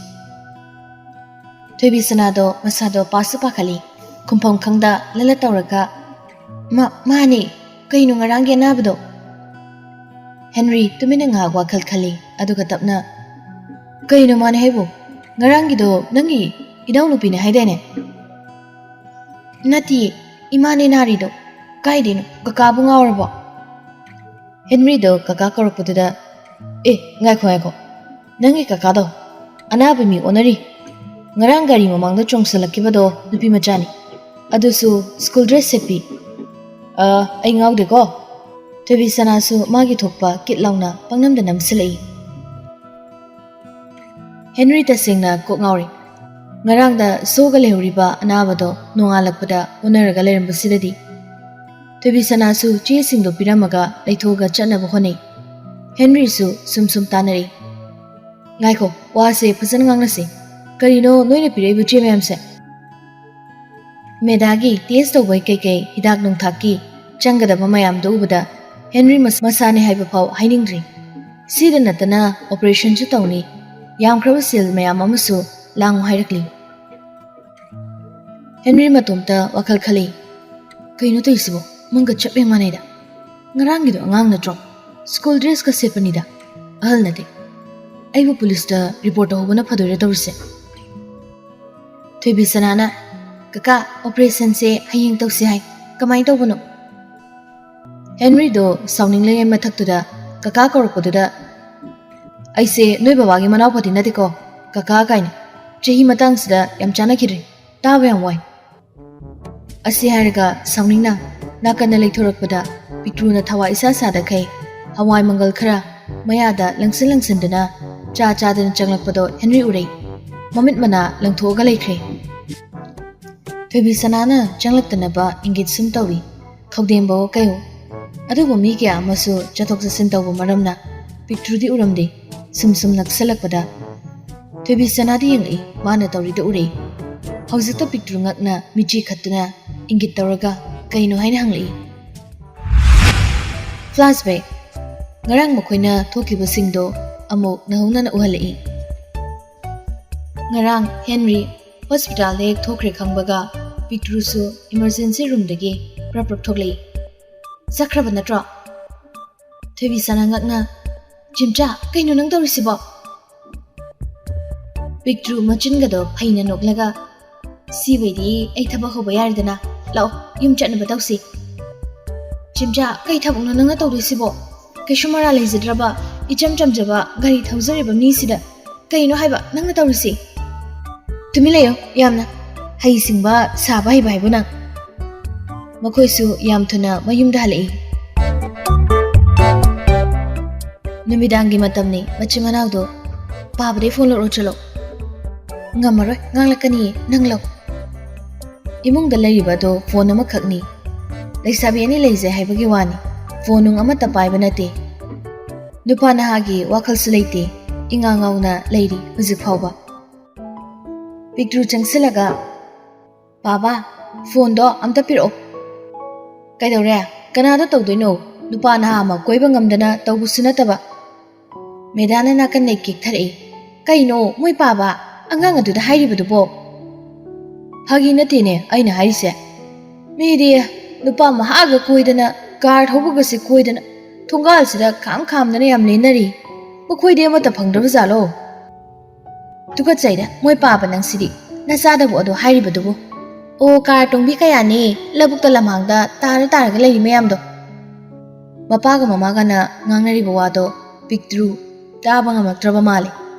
ꯊꯣꯏꯕꯤ ꯁꯅꯥꯗꯣ ꯃꯁꯥꯗꯣ ꯄꯥꯁꯨ ꯄꯥꯈꯠꯂꯤ꯫ ꯈꯨꯝꯐꯝ ꯈꯪꯗ ꯂꯂꯠ ꯇꯧꯔꯒ, "ꯃꯥ-, ꯃꯥꯅꯦ꯫ ꯀꯩꯅꯣ ꯉꯔꯥꯡꯒꯤ ꯑꯅꯥꯕꯗꯣ?" ꯍꯦꯟꯔꯤ ꯇꯨꯃꯤꯟꯅ ꯉꯥꯏꯍꯥꯛ ꯋꯥꯈꯜ ꯈꯜꯂꯤ, ꯑꯗꯨꯒ ꯇꯞꯅ, "ꯀꯩꯅꯣ ꯃꯥꯅꯦ ꯍꯥꯏꯕꯨ? ꯉꯔꯥꯡꯒꯤꯗꯣ ꯅꯪꯒꯤ ꯏꯅꯥꯎꯅꯨꯄꯤꯅꯦ ꯍꯥꯏꯗꯥꯏꯅꯦ?" "ꯅꯠꯇꯤꯌꯦ, ꯏꯃꯥꯅꯦ ꯅꯥꯔꯤꯗꯣ꯫ ꯀꯥꯏꯗꯩꯅꯣ? ꯀꯀꯥꯕꯨ ꯉꯥꯎꯔꯕꯣ?" ꯍꯦꯟꯔꯤꯗꯣ ꯀꯀꯥ ꯀꯧꯔꯛꯄꯗꯨꯗ, "ꯑꯦ, ꯉꯥꯏꯈꯣ, ꯉꯥꯏꯈꯣ꯫ ꯅꯪꯒꯤ ꯀꯀꯥꯗꯣ ꯑꯅꯥꯕ ꯃꯤ ꯑꯣꯟꯅꯔꯤ꯫ ꯉꯔꯥꯡ ꯒꯥꯔꯤ ꯃꯃꯥꯡꯗ ꯆꯣꯡꯁꯤꯜꯂꯛꯈꯤꯕꯗꯣ ꯅꯨꯄꯤ ꯃꯆꯥꯅꯤ꯫ ꯑꯗꯨꯁꯨ ꯁ꯭ꯀꯨꯜ ꯗ꯭ꯔꯦꯁ ꯁꯦꯠꯄꯤ꯫" ꯑ, ꯑꯩ ꯉꯥꯎꯗꯦꯀꯣ꯫ ꯊꯣꯏꯕꯤ ꯁꯅꯥꯁꯨ ꯃꯥꯒꯤ ꯊꯣꯛꯄ ꯀꯤꯠ ꯂꯥꯎꯅ ꯄꯪꯅꯝꯗ ꯅꯝꯁꯤꯜꯂꯛꯏ꯫ ꯍꯦꯟꯔꯤ ꯇꯁꯦꯡꯅ ꯀꯣꯛ ꯉꯥꯎꯔꯦ꯫ ꯉꯔꯥꯡꯗ ꯁꯣꯒ ꯂꯩꯍꯧꯔꯤꯕ ꯑꯅꯥꯕꯗꯣ ꯅꯣꯡꯉꯥꯜꯂꯛꯄꯗ ꯑꯣꯟꯅꯔꯒ ꯂꯩꯔꯝꯕꯁꯤꯗꯗꯤ꯫ ꯊꯣꯏꯕꯤ ꯁꯅꯥꯁꯨ ꯆꯦꯁꯤꯡꯗꯣ ꯄꯤꯔꯝꯃꯒ ꯂꯩꯊꯣꯛꯑꯒ ꯆꯠꯅꯕ ꯍꯣꯠꯅꯩ꯫ ꯍꯦꯟꯔꯤꯁꯨ ꯁꯨꯝ ꯁꯨꯝ ꯇꯥꯟꯅꯔꯛꯏ꯫ "ꯉꯥꯏꯈꯣ, ꯋꯥꯁꯦ ꯐꯖꯅ ꯉꯥꯡꯅꯁꯤ꯫ ꯀꯔꯤꯅꯣ ꯅꯣꯏꯅ ꯄꯤꯔꯛꯏꯕ ꯆꯦ ꯃꯌꯥꯝꯁꯦ?" "ꯃꯦꯗꯥꯒꯤ ꯇꯦꯁ ꯇꯧꯕꯩ ꯀꯩꯀꯩ ꯍꯤꯗꯥꯛ ꯅꯨꯡꯊꯥꯛꯀꯤ ꯆꯪꯒꯗꯕ ꯃꯌꯥꯝꯗꯨ ꯎꯕꯗ ꯍꯦꯟꯔꯤ ꯃꯁ-, ꯃꯁꯥꯅꯦ ꯍꯥꯏꯕ ꯐꯥꯎ ꯍꯥꯏꯅꯤꯡꯗ꯭ꯔꯤ꯫ ꯁꯤꯗ ꯅꯠꯇꯅ ꯑꯣꯄꯔꯦꯁꯟꯁꯨ ꯇꯧꯅꯤ꯫ ꯌꯥꯝꯈ꯭ꯔꯕ ꯁꯦꯜ ꯃꯌꯥꯝ ꯑꯃꯁꯨ ꯂꯥꯡꯉꯨ ꯍꯥꯏꯔꯛꯂꯤ꯫" ꯍꯦꯟꯔꯤ ꯃꯇꯣꯝꯇ ꯋꯥꯈꯜ ꯈꯜꯂꯤ꯫ "ꯀꯩꯅꯣ ꯇꯧꯔꯤꯁꯤꯕꯣ? ꯃꯪꯒ ꯆꯞ ꯍꯦꯛ ꯃꯥꯟꯅꯩꯗ꯫ ꯉꯔꯥꯡꯒꯤꯗꯣ ꯑꯉꯥꯡ ꯅꯠꯇ꯭ꯔꯣ? ꯁ꯭ꯀꯨꯜ ꯗ꯭ꯔꯦꯁꯀ ꯁꯦꯠꯄꯅꯤꯗ꯫ ꯑꯍꯜ ꯅꯠꯇꯦ꯫ ꯑꯩꯕꯨ ꯄꯨꯂꯤꯁꯇ ꯔꯤꯄꯣꯔꯠ ꯇꯧꯍꯧꯕꯅ ꯐꯗꯣꯏꯔꯥ ꯇꯧꯔꯤꯁꯦ?" ꯊꯣꯏꯕꯤ ꯁꯅꯥꯅ, "ꯀꯀꯥ, ꯑꯣꯄꯔꯦꯁꯟꯁꯦ ꯍꯌꯦꯡ ꯇꯧꯁꯤ ꯍꯥꯏ꯫ ꯀꯃꯥꯏꯅ ꯇꯧꯕꯅꯣ?" ꯍꯦꯟꯔꯤꯗꯣ ꯁꯥꯎꯅꯤꯡꯂꯤꯉꯩ ꯃꯊꯛꯇꯨꯗ ꯀꯀꯥ ꯀꯧꯔꯛꯄꯗꯨꯗ, "ꯑꯩꯁꯦ ꯅꯣꯏ ꯕꯕꯥꯒꯤ ꯃꯅꯥꯎꯄꯥꯗꯤ ꯅꯠꯇꯦꯀꯣ, ꯀꯀꯥ ꯀꯥꯏꯅ꯫ ꯆꯍꯤ ꯃꯇꯥꯡꯁꯤꯗ ꯌꯥꯝ ꯆꯥꯟꯅꯈꯤꯗ꯭ꯔꯦ꯫ ꯇꯥꯕ ꯌꯥꯝ ꯋꯥꯏ꯫" ꯑꯁꯤ ꯍꯥꯏꯔꯒ ꯁꯥꯎꯅꯤꯡꯅ ꯅꯥꯀꯟꯗ ꯂꯩꯊꯣꯔꯛꯄꯗ ꯄꯤꯛꯇ꯭ꯔꯨꯅ ꯊꯋꯥꯏ ꯏꯁꯥ ꯁꯥꯗꯈꯩ ꯍꯋꯥꯏ ꯃꯪꯒꯜ ꯈꯔ ꯃꯌꯥꯗ ꯂꯪꯁꯤꯟ ꯂꯪꯁꯤꯟꯗꯨꯅ ꯆꯥ ꯆꯥꯗꯅ ꯆꯪꯂꯛꯄꯗꯣ ꯍꯦꯟꯔꯤ ꯎꯔꯛꯏ꯫ ꯃꯃꯤꯠ ꯃꯅꯥ ꯂꯪꯊꯣꯛꯑꯒ ꯂꯩꯈ꯭ꯔꯦ꯫ ꯊꯣꯏꯕꯤ ꯁꯅꯥꯅ ꯆꯪꯂꯛꯇꯅꯕ ꯏꯪꯒꯤꯠ ꯁꯨꯝ ꯇꯧꯏ꯫ ꯈꯧꯗꯦꯝꯕꯋꯣ ꯀꯩꯋꯣ꯫ ꯑꯗꯨꯕꯨ ꯃꯤ ꯀꯌꯥ ꯑꯃꯁꯨ ꯆꯠꯊꯣꯛ ꯆꯠꯁꯤꯟ ꯇꯧꯕ ꯃꯔꯝꯅ ꯄꯤꯛꯇ꯭ꯔꯨꯗꯤ ꯎꯔꯝꯗꯦ꯫ ꯁꯨꯝ ꯁꯨꯝ ꯅꯛꯁꯜꯂꯛꯄꯗ ꯊꯣꯏꯕꯤ ꯁꯅꯥꯗꯤ ꯌꯦꯡꯂꯛꯏ, ꯃꯥꯅ ꯇꯧꯔꯤꯗꯣ ꯎꯔꯛꯏ꯫ ꯍꯧꯖꯤꯛꯇ ꯄꯤꯛꯇ꯭ꯔꯨ ꯉꯛꯅ ꯃꯤꯠꯆꯤ ꯈꯠꯇꯨꯅ ꯏꯪꯒꯤꯠ ꯇꯧꯔꯒ ꯀꯩꯅꯣ ꯍꯥꯏꯅ ꯍꯪꯂꯛꯏ꯫ Flashback꯫ ꯉꯔꯥꯡ ꯃꯈꯣꯏꯅ ꯊꯣꯛꯈꯤꯕꯁꯤꯡꯗꯣ ꯑꯃꯨꯛ ꯅꯧꯍꯧꯅꯅ ꯎꯍꯜꯂꯛꯏ꯫ ꯉꯔꯥꯡ ꯍꯦꯟꯔꯤ ꯍꯣꯁꯄꯤꯇꯥꯜꯗ ꯍꯦꯛ ꯊꯣꯛꯈ꯭ꯔꯦ ꯈꯪꯕꯒ ꯄꯤꯛꯇ꯭ꯔꯨꯁꯨ ꯏꯃꯔꯖꯦꯟꯁꯤ ꯔꯨꯝꯗꯒꯤ ꯄ꯭ꯔꯞ ꯄ꯭ꯔꯞ ꯊꯣꯛꯂꯛꯏ꯫ "ꯆꯠꯈ꯭ꯔꯕ ꯅꯠꯇ꯭ꯔꯣ?" ꯊꯣꯏꯕꯤ ꯁꯅꯥ ꯉꯛꯅ, "ꯆꯤꯝꯆꯥ, ꯀꯩꯅꯣ ꯅꯪ ꯇꯧꯔꯤꯁꯤꯕꯣ?" ꯄꯤꯛꯇ꯭ꯔꯨ ꯃꯆꯤꯟꯒꯗꯣ ꯐꯩꯅ ꯅꯣꯛꯂꯒ, "ꯁꯤꯕꯩꯗꯤ ꯑꯩ ꯊꯕꯛ ꯍꯧꯕ ꯌꯥꯔꯦꯗꯅ꯫ ꯂꯥꯛꯑꯣ, ꯌꯨꯝ ꯆꯠꯅꯕ ꯇꯧꯁꯤ꯫" "ꯆꯤꯝꯆꯥ, ꯀꯩ ꯊꯕꯛꯅꯣ ꯅꯪꯅ ꯇꯧꯗꯣꯏꯁꯤꯕꯣ? ꯀꯩꯁꯨ ꯃꯔꯥꯜ ꯂꯩꯖꯗ꯭ꯔꯕ ꯏꯆꯝ ꯆꯝꯖꯕ ꯒꯥꯔꯤ ꯊꯧꯖꯔꯤꯕ ꯃꯤꯁꯤꯗ ꯀꯩꯅꯣ ꯍꯥꯏꯕ ꯅꯪꯅ ꯇꯧꯔꯤꯁꯤ?" "ꯇꯨꯃꯤꯟ ꯂꯩꯌꯣ ꯌꯥꯝꯅ꯫ ꯍꯩꯁꯤꯡꯕ ꯁꯥꯕ ꯍꯩꯕ ꯍꯥꯏꯕꯨ ꯅꯪ꯫" ꯃꯈꯣꯏꯁꯨ ꯌꯥꯝ ꯊꯨꯅ ꯃꯌꯨꯝꯗ ꯍꯜꯂꯛꯏ꯫ ꯅꯨꯃꯤꯗꯥꯡꯒꯤ ꯃꯇꯝꯅꯤ꯫ ꯃꯆꯤꯟ ꯃꯅꯥꯎꯗꯣ, "ꯄꯥꯕꯗꯩ ꯐꯣꯟ ꯂꯧꯔꯣ ꯆꯠꯂꯣ꯫" "ꯉꯝꯃꯔꯣꯏ, ꯉꯥꯡꯂꯛꯀꯅꯤꯌꯦ, ꯅꯪ ꯂꯧ꯫" ꯏꯃꯨꯡꯗ ꯂꯩꯔꯤꯕ ꯑꯗꯣ ꯐꯣꯟ ꯑꯃꯈꯛꯅꯤ꯫ ꯂꯩꯁꯥꯕꯤ ꯑꯅꯤ ꯂꯩꯖꯩ ꯍꯥꯏꯕꯒꯤ ꯋꯥꯅꯤ, ꯐꯣꯟ ꯅꯨꯡ ꯑꯃꯠꯇ ꯄꯥꯏꯕ ꯅꯠꯇꯦ꯫ ꯅꯨꯄꯥ ꯅꯍꯥꯒꯤ ꯋꯥꯈꯜꯁꯨ ꯂꯩꯇꯦ, ꯏꯉꯥꯎ ꯉꯥꯎꯅ ꯂꯩꯔꯤ ꯍꯧꯖꯤꯛ ꯐꯥꯎꯕ꯫ ꯄꯤꯛꯇ꯭ꯔꯨ ꯆꯪꯁꯤꯜꯂꯒ, "ꯄꯥꯕ, ꯐꯣꯟꯗꯣ ꯑꯝꯇ ꯄꯤꯔꯛꯑꯣ꯫" "ꯀꯩꯗꯧꯔꯦ? ꯀꯅꯥꯗ ꯇꯧꯗꯣꯏꯅꯣ? ꯅꯨꯄꯥ ꯅꯍꯥ ꯑꯃ ꯀꯣꯏꯕ ꯉꯝꯗꯅ ꯇꯧꯕꯁꯨ ꯅꯠꯇꯕ꯫" ꯃꯦꯗꯥꯅ ꯅꯥꯀꯟꯗꯩ ꯀꯦꯛꯊꯔꯛꯏ꯫ "ꯀꯩꯅꯣ ꯃꯣꯏ ꯄꯥꯕ? ꯑꯉꯥꯡ ꯑꯗꯨꯗ ꯍꯥꯏꯔꯤꯕꯗꯨꯕꯣ?" "ꯐꯥꯒꯤ ꯅꯠꯇꯦꯅꯦ ꯑꯩꯅ ꯍꯥꯏꯔꯤꯁꯦ꯫ ꯃꯤꯗꯤ ꯅꯨꯄꯥ ꯃꯍꯥꯒ ꯀꯣꯏꯗꯅ, ꯀꯥꯔ ꯊꯧꯕꯒꯁꯦ ꯀꯣꯏꯗꯅ, ꯊꯣꯡꯒꯥꯜꯁꯤꯗ ꯈꯥꯝ ꯈꯥꯝꯗꯅ ꯌꯥꯝ ꯂꯦꯟꯅꯔꯤ꯫ ꯃꯈꯣꯏꯗꯤ ꯑꯃꯠꯇ ꯐꯪꯗ꯭ꯔꯕ ꯖꯥꯠꯂꯣ?" "ꯇꯨꯀꯠꯆꯩꯗ, ꯃꯣꯏ ꯄꯥꯕ ꯅꯪꯁꯤꯗꯤ꯫ ꯅꯆꯥꯗꯕꯨ ꯑꯗꯣ ꯍꯥꯏꯔꯤꯕꯗꯨꯕꯨ?" "ꯑꯣ, ꯀꯥꯔ ꯇꯣꯡꯕꯤ ꯀꯌꯥꯅꯤ ꯂꯧꯕꯨꯛꯇ ꯂꯝꯍꯥꯡꯗ ꯇꯥꯔ ꯇꯥꯔꯒ ꯂꯩꯔꯤ ꯃꯌꯥꯝꯗꯣ?" ꯃꯄꯥꯒ ꯃꯃꯥꯒꯅ ꯉꯥꯡꯅꯔꯤꯕ ꯋꯥꯗꯣ ꯄꯤꯛꯇ꯭ꯔꯨ ꯇꯥꯕ ꯉꯝꯂꯛꯇ꯭ꯔꯕ ꯃꯥꯜꯂꯦ꯫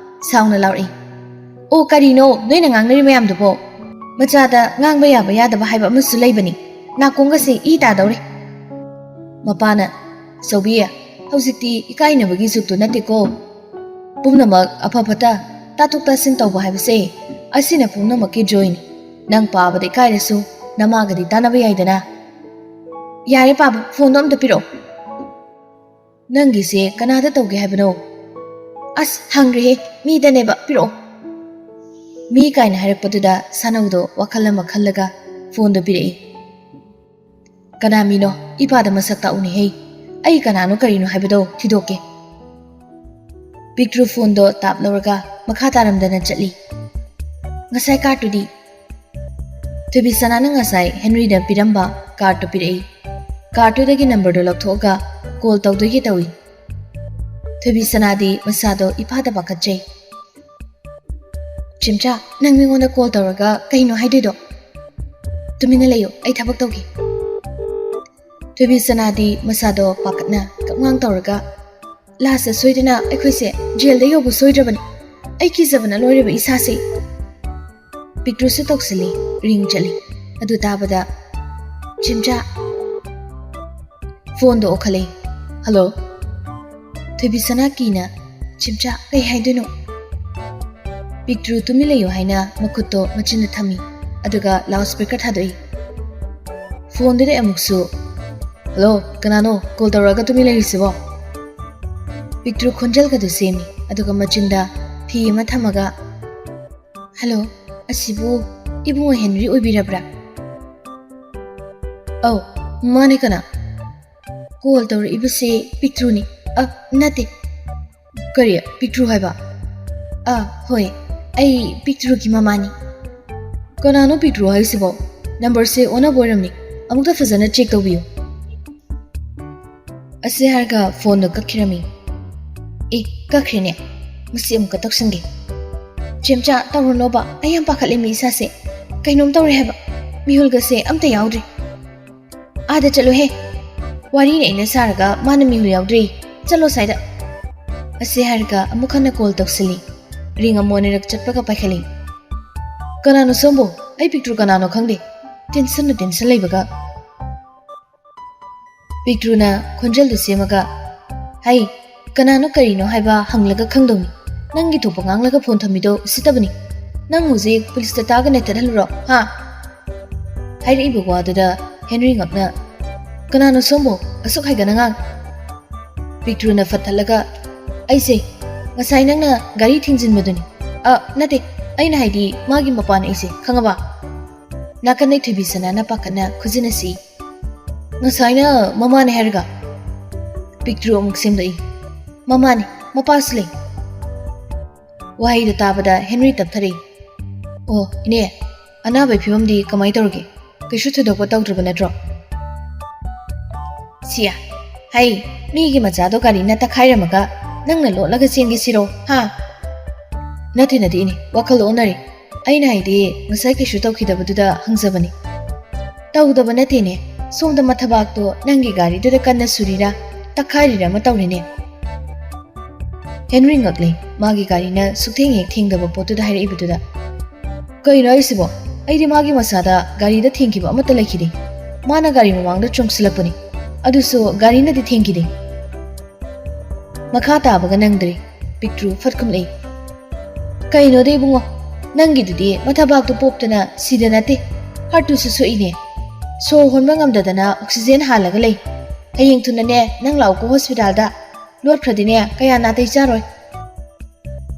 ꯁꯥꯎꯅ ꯂꯥꯎꯔꯛꯏ, "ꯑꯣ, ꯀꯔꯤꯅꯣ ꯅꯣꯏꯅ ꯉꯥꯡꯅꯔꯤ ꯃꯌꯥꯝꯗꯨꯕꯣ? ꯃꯆꯥꯗ ꯉꯥꯡꯕ ꯌꯥꯕ ꯌꯥꯗꯕ ꯍꯥꯏꯕ ꯑꯃꯁꯨ ꯂꯩꯕꯅꯤ꯫ ꯅꯥꯀꯣꯡꯒꯁꯦ ꯏ ꯇꯥꯗꯧꯔꯦ꯫" ꯃꯄꯥꯅ, "ꯆꯧꯕꯤ, ꯍꯧꯖꯤꯛꯇꯤ ꯏꯀꯥꯏꯅꯕꯒꯤ ꯖꯨꯛꯇꯨ ꯅꯠꯇꯦꯀꯣ꯫ ꯄꯨꯝꯅꯃꯛ ꯑꯐ ꯐꯠꯇ ꯇꯥꯊꯣꯛ ꯇꯥꯁꯤꯟ ꯇꯧꯕ ꯍꯥꯏꯕꯁꯦ ꯑꯁꯤꯅ ꯄꯨꯝꯅꯃꯛꯀꯤ ꯖꯣꯏꯅꯤ꯫ ꯅꯪ ꯄꯥꯕꯗ ꯏꯀꯥꯏꯔꯁꯨ ꯅꯃꯥꯒꯗꯤ ꯇꯥꯟꯅꯕ ꯌꯥꯏꯗꯅ꯫" "ꯌꯥꯔꯦ ꯄꯥꯕ, ꯐꯣꯟꯗꯣ ꯑꯝꯇ ꯄꯤꯔꯛꯑꯣ꯫" "ꯅꯪꯒꯤꯁꯦ ꯀꯅꯥꯗ ꯇꯧꯒꯦ ꯍꯥꯏꯕꯅꯣ?" "ꯑꯁ, ꯍꯪꯈ꯭ꯔꯦꯍꯦ, ꯃꯤꯗꯅꯦꯕ, ꯄꯤꯔꯛꯑꯣ꯫" "ꯃꯤ" ꯀꯥꯏꯅ ꯍꯥꯏꯔꯛꯄꯗꯨꯗ ꯁꯥꯅꯧꯗꯣ ꯋꯥꯈꯜ ꯑꯃ ꯈꯜꯂꯒ ꯐꯣꯟꯗꯣ ꯄꯤꯔꯛꯏ꯫ "ꯀꯅꯥ ꯃꯤꯅꯣ? ꯏꯄꯥꯗ ꯃꯁꯛ ꯇꯥꯛꯎꯅꯦꯍꯦ꯫ ꯑꯩ ꯀꯅꯥꯅꯣ ꯀꯔꯤꯅꯣ ꯍꯥꯏꯕꯗꯣ ꯊꯤꯗꯣꯛꯀꯦ꯫" ꯄꯤꯛꯇ꯭ꯔꯨ ꯐꯣꯟꯗꯣ ꯇꯥꯞ ꯂꯧꯔꯒ ꯃꯈꯥ ꯇꯥꯔꯝꯗꯅ ꯆꯠꯂꯤ꯫ "ꯉꯁꯥꯏ ꯀꯥꯔꯠꯇꯨꯗꯤ?" ꯊꯣꯏꯕꯤꯁꯅꯥꯅ ꯉꯁꯥꯏ ꯍꯦꯟꯔꯤꯗ ꯄꯤꯔꯝꯕ ꯀꯥꯔꯠꯇꯨ ꯄꯤꯔꯛꯏ꯫ ꯀꯥꯔꯠꯇꯨꯗꯒꯤ ꯅꯝꯕꯔꯗꯨ ꯂꯧꯊꯣꯛꯑꯒ ꯀꯣꯜ ꯇꯧꯗꯣꯏꯒꯦ ꯇꯧꯏ꯫ ꯊꯣꯏꯕꯤꯁꯅꯥꯗꯤ ꯃꯁꯥꯗꯣ ꯏꯐꯥꯗ ꯄꯥꯈꯠꯆꯩ꯫ "ꯆꯦꯝꯆꯥ, ꯅꯪ ꯃꯤꯉꯣꯟꯗ ꯀꯣꯜ ꯇꯧꯔꯒ ꯀꯩꯅꯣ ꯍꯥꯏꯗꯣꯏꯗꯣ? ꯇꯨꯃꯤꯟꯅ ꯂꯩꯌꯨ, ꯑꯩ ꯊꯕꯛ ꯇꯧꯒꯦ꯫" ꯊꯣꯏꯕꯤꯁꯅꯥꯗꯤ ꯃꯁꯥꯗꯣ ꯄꯥꯈꯠꯅ ꯀꯞꯉꯥꯡ ꯇꯧꯔꯒ, "ꯂꯥꯁꯇ ꯁꯣꯏꯗꯅ ꯑꯩꯈꯣꯏꯁꯦ ꯖꯦꯜꯗ ꯌꯧꯕ ꯁꯣꯏꯗ꯭ꯔꯕꯅꯤ꯫ ꯑꯩ ꯀꯤꯖꯕꯅ ꯂꯣꯏꯔꯦꯕ ꯏꯁꯥꯁꯦ꯫" ꯄꯤꯛꯇ꯭ꯔꯨꯁꯨ ꯇꯧꯁꯤꯜꯂꯤ, ꯔꯤꯡ ꯆꯠꯂꯤ꯫ ꯑꯗꯨ ꯇꯥꯕꯗ, "ꯆꯦꯝꯆꯥ!" ꯐꯣꯟꯗꯣ ꯑꯣꯛꯈꯠꯂꯦ꯫ "ꯍꯜꯂꯣ?" ꯊꯣꯏꯕꯤꯁꯅꯥ ꯀꯤꯅ, "ꯆꯦꯝꯆꯥ, ꯀꯩ ꯍꯥꯏꯗꯣꯏꯅꯣ?" ꯄꯤꯛꯇ꯭ꯔꯨ ꯇꯨꯃꯤꯟ ꯂꯩꯌꯨ ꯍꯥꯏꯅ ꯃꯈꯨꯠꯇꯣ ꯃꯆꯤꯟꯗ ꯊꯝꯃꯤ, ꯑꯗꯨꯒ ꯂꯥꯎꯠ ꯁ꯭ꯄꯤꯀꯔ ꯊꯥꯗꯣꯛꯏ꯫ ꯐꯣꯟꯗꯨꯗ ꯑꯃꯨꯛꯁꯨ, "ꯍꯜꯂꯣ, ꯀꯅꯥꯅꯣ ꯀꯣꯜ ꯇꯧꯔꯛꯑꯒ ꯇꯨꯃꯤꯟ ꯂꯩꯔꯤꯁꯤꯕꯣ?" ꯄꯤꯛꯇ꯭ꯔꯨ ꯈꯣꯟꯖꯦꯜꯒꯗꯨ ꯁꯦꯝꯃꯤ, ꯑꯗꯨꯒ ꯃꯆꯤꯟꯗ ꯐꯤ ꯑꯃ ꯊꯝꯃꯒ, "ꯍꯜꯂꯣ, ꯑꯁꯤꯕꯨ ꯏꯕꯨꯡꯉꯣ ꯍꯦꯟꯔꯤ ꯑꯣꯏꯕꯤꯔꯕ꯭ꯔꯥ?" "ꯑꯧ, ꯃꯥꯅꯦ, ꯀꯅꯥ?" "ꯀꯣꯜ ꯇꯧꯔꯛꯏꯕꯁꯦ ꯄꯤꯛꯇ꯭ꯔꯨꯅꯤ꯫ ꯑ, ꯅꯠꯇꯦ꯫" "ꯀꯔꯤ? ꯄꯤꯛꯇ꯭ꯔꯨ ꯍꯥꯏꯕ?" "ꯑ, ꯍꯣꯏ, ꯑꯩ ꯄꯤꯛꯇ꯭ꯔꯨꯒꯤ ꯃꯃꯥꯅꯤ꯫" "ꯀꯅꯥꯅꯣ ꯄꯤꯛꯇ꯭ꯔꯨ ꯍꯥꯏꯁꯤꯕꯣ? ꯅꯝꯕꯔꯁꯦ ꯑꯣꯟꯅꯕ ꯑꯣꯏꯔꯝꯅꯤ꯫ ꯑꯃꯨꯛꯇ ꯐꯖꯅ ꯆꯦꯛ ꯇꯧꯕꯤꯌꯨ꯫" ꯑꯁꯤ ꯍꯥꯏꯔꯒ ꯐꯣꯟꯗꯣ ꯀꯛꯈꯤꯔꯝꯃꯤ꯫ "ꯑꯦ, ꯀꯛꯈ꯭ꯔꯦꯅꯦ꯫ ꯃꯁꯤ ꯑꯃꯨꯛꯀ ꯇꯧꯁꯟꯒꯦ꯫" "ꯆꯦꯝꯆꯥ, ꯇꯧꯔꯨꯅꯣꯕ꯫ ꯑꯩ ꯌꯥꯝ ꯄꯥꯈꯠꯂꯦ ꯃꯤ ꯏꯁꯥꯁꯦ꯫ ꯀꯩꯅꯣꯝ ꯇꯧꯔꯦ ꯍꯥꯏꯕ꯫ ꯃꯤꯍꯨꯜꯒꯁꯦ ꯑꯝꯇ ꯌꯥꯎꯗ꯭ꯔꯦ꯫" "ꯑꯥꯗ ꯆꯠꯂꯨꯍꯦ꯫ ꯋꯥꯔꯤꯅ ꯑꯩꯅ ꯁꯥꯔꯒ ꯃꯥꯅ ꯃꯤꯍꯨꯜ ꯌꯥꯎꯗ꯭ꯔꯦ꯫ ꯆꯠꯂꯣ ꯁ꯭ꯋꯥꯏꯗ꯫" ꯑꯁꯤ ꯍꯥꯏꯔꯒ ꯑꯃꯨꯛ ꯍꯟꯅ ꯀꯣꯜ ꯇꯧꯁꯤꯜꯂꯤ꯫ ꯔꯤꯡ ꯑꯃꯨꯛ ꯑꯅꯤꯔꯛ ꯆꯠꯄꯒ ꯄꯥꯏꯈꯠꯂꯤ꯫ "ꯀꯅꯥꯅꯣ ꯁꯣꯝꯕꯨ? ꯑꯩ ꯄꯤꯛꯇ꯭ꯔꯨ ꯀꯅꯥꯅꯣ ꯈꯪꯗꯦ꯫ ꯇꯦꯟꯁꯟꯅ ꯇꯦꯟꯁꯟ ꯂꯩꯕꯒ꯫" ꯄꯤꯛꯇ꯭ꯔꯨꯅ ꯈꯣꯟꯖꯦꯜꯗꯨ ꯁꯦꯝꯃꯒ, "ꯍꯩ, ꯀꯅꯥꯅꯣ ꯀꯔꯤꯅꯣ ꯍꯥꯏꯕ ꯍꯪꯂꯒ ꯈꯪꯗꯧꯅꯤ꯫ ꯅꯪꯒꯤ ꯊꯣꯛꯄ ꯉꯥꯡꯂꯒ ꯐꯣꯟ ꯊꯝꯃꯤꯗꯣ ꯎꯁꯤꯠꯇꯕꯅꯤ꯫ ꯅꯪ ꯍꯧꯖꯤꯛ ꯄꯨꯂꯤꯁꯇ ꯇꯥꯒ ꯅꯩꯊꯠꯍꯜꯂꯨꯔꯣ, ꯍꯥ?" ꯍꯥꯏꯔꯛꯏꯕ ꯋꯥꯗꯨꯗ ꯍꯦꯟꯔꯤ ꯉꯛꯅ, "ꯀꯅꯥꯅꯣ ꯁꯣꯝꯕꯨ? ꯑꯁꯨꯛ ꯍꯥꯏꯒꯅꯉꯥꯏ?" ꯄꯤꯛꯇ꯭ꯔꯨꯅ ꯐꯠ ꯊꯠꯂꯒ, "ꯑꯩꯁꯦ ꯉꯁꯥꯏ ꯅꯪꯅ ꯒꯥꯔꯤ ꯊꯤꯡꯖꯤꯟꯕꯗꯨꯅꯤ꯫ ꯑ, ꯅꯠꯇꯦ, ꯑꯩꯅ ꯍꯥꯏꯗꯤ ꯃꯥꯒꯤ ꯃꯄꯥꯅ ꯑꯩꯁꯦ, ꯈꯪꯉꯕ?" ꯅꯥꯀꯟꯗꯩ ꯊꯣꯏꯕꯤꯁꯅꯥꯅ ꯄꯥꯈꯠꯅ ꯈꯨꯖꯤꯟ ꯑꯁꯤ, "ꯉꯁꯥꯏꯅ ꯃꯃꯥꯅꯦ ꯍꯥꯏꯔꯒ?" ꯄꯤꯛꯇ꯭ꯔꯨ ꯑꯃꯨꯛ ꯁꯦꯝꯗꯣꯛꯏ꯫ "ꯃꯃꯥꯅꯦ, ꯃꯄꯥꯁꯨ ꯂꯩ꯫" ꯋꯥꯍꯩꯗꯨ ꯇꯥꯕꯗ ꯍꯦꯟꯔꯤ ꯇꯞꯊꯔꯛꯏ꯫ "ꯑꯣ, ꯏꯅꯦ, ꯑꯅꯥꯕꯒꯤ ꯐꯤꯕꯝꯗꯤ ꯀꯃꯥꯏ ꯇꯧꯔꯒꯦ? ꯀꯩꯁꯨ ꯊꯣꯏꯗꯣꯛꯄ ꯇꯧꯗ꯭ꯔꯕ ꯅꯠꯇ꯭ꯔꯣ?" "ꯁꯤꯌꯥ, ꯍꯩ, ꯃꯤꯒꯤ ꯃꯆꯥꯗꯣ ꯒꯥꯔꯤꯅ ꯇꯛꯈꯥꯏꯔꯝꯃꯒ ꯅꯪꯅ ꯂꯣꯠꯂꯒ ꯆꯦꯟꯒꯦ ꯁꯤꯔꯣ, ꯍꯥ?" "ꯅꯠꯇꯦ, ꯅꯠꯇꯦ, ꯏꯅꯦ, ꯋꯥꯈꯜ ꯑꯣꯟꯅꯔꯦ꯫ ꯑꯩꯅ ꯍꯥꯏꯗꯤ ꯉꯁꯥꯏ ꯀꯩꯁꯨ ꯇꯧꯈꯤꯗꯕꯗꯨꯗ ꯍꯪꯖꯕꯅꯤ꯫" "ꯇꯧꯗꯕ ꯅꯠꯇꯦꯅꯦ, ꯁꯣꯝꯗ ꯃꯊꯕꯥꯛꯇꯣ ꯅꯪꯒꯤ ꯒꯥꯔꯤꯗꯨꯗ ꯀꯟꯅ ꯁꯨꯔꯤꯔꯥ, ꯇꯛꯈꯥꯏꯔꯤꯔꯥ ꯑꯃ ꯇꯧꯔꯦꯅꯦ꯫" ꯍꯦꯟꯔꯤ ꯉꯛꯂꯦ, ꯃꯥꯒꯤ ꯒꯥꯔꯤꯅ ꯁꯨꯛꯊꯦꯡ ꯍꯦꯛ ꯊꯦꯡꯗꯕ ꯄꯣꯠꯇꯨꯗ ꯍꯥꯏꯔꯛꯏꯕꯗꯨꯗ꯫ "ꯀꯩꯅꯣ ꯍꯥꯏꯁꯤꯕꯣ? ꯑꯩꯗꯤ ꯃꯥꯒꯤ ꯃꯁꯥꯗ ꯒꯥꯔꯤꯗ ꯊꯦꯡꯈꯤꯕ ꯑꯃꯠꯇ ꯂꯩꯈꯤꯗꯦ꯫" ꯃꯥꯅ ꯒꯥꯔꯤ ꯃꯃꯥꯡꯗ ꯆꯣꯡꯁꯤꯜꯂꯛꯄꯅꯤ꯫ ꯑꯗꯨꯁꯨ ꯒꯥꯔꯤꯅꯗꯤ ꯊꯦꯡꯈꯤꯗꯦ꯫ ꯃꯈꯥ ꯇꯥꯕꯒ ꯅꯪꯗ꯭ꯔꯤ꯫ ꯄꯤꯛꯇ꯭ꯔꯨ ꯐꯠ ꯈꯨꯝꯂꯛꯏ꯫ "ꯀꯩꯅꯣꯗ ꯏꯕꯨꯡꯉꯣ, ꯅꯪꯒꯤꯗꯨꯗꯤ ꯃꯊꯕꯥꯛꯇꯨ ꯄꯣꯞꯇꯅ ꯁꯤꯗ ꯅꯠꯇꯦ, ꯍꯥꯔꯠꯇꯨꯁꯨ ꯁꯣꯛꯏꯅꯦ꯫ ꯁꯣꯔ ꯍꯣꯟꯕ ꯉꯝꯗꯗꯅ ꯑꯣꯛꯁꯤꯖꯦꯟ ꯍꯥꯜꯂꯒ ꯂꯩ꯫ ꯍꯌꯦꯡ ꯊꯨꯅꯅꯦ ꯅꯪ ꯂꯥꯛꯎꯀꯣ ꯍꯣꯁꯄꯤꯇꯥꯜꯗ꯫ ꯂꯣꯠꯈ꯭ꯔꯗꯤꯅꯦ ꯀꯌꯥ ꯅꯥꯇꯩ ꯆꯥꯔꯣꯏ"꯫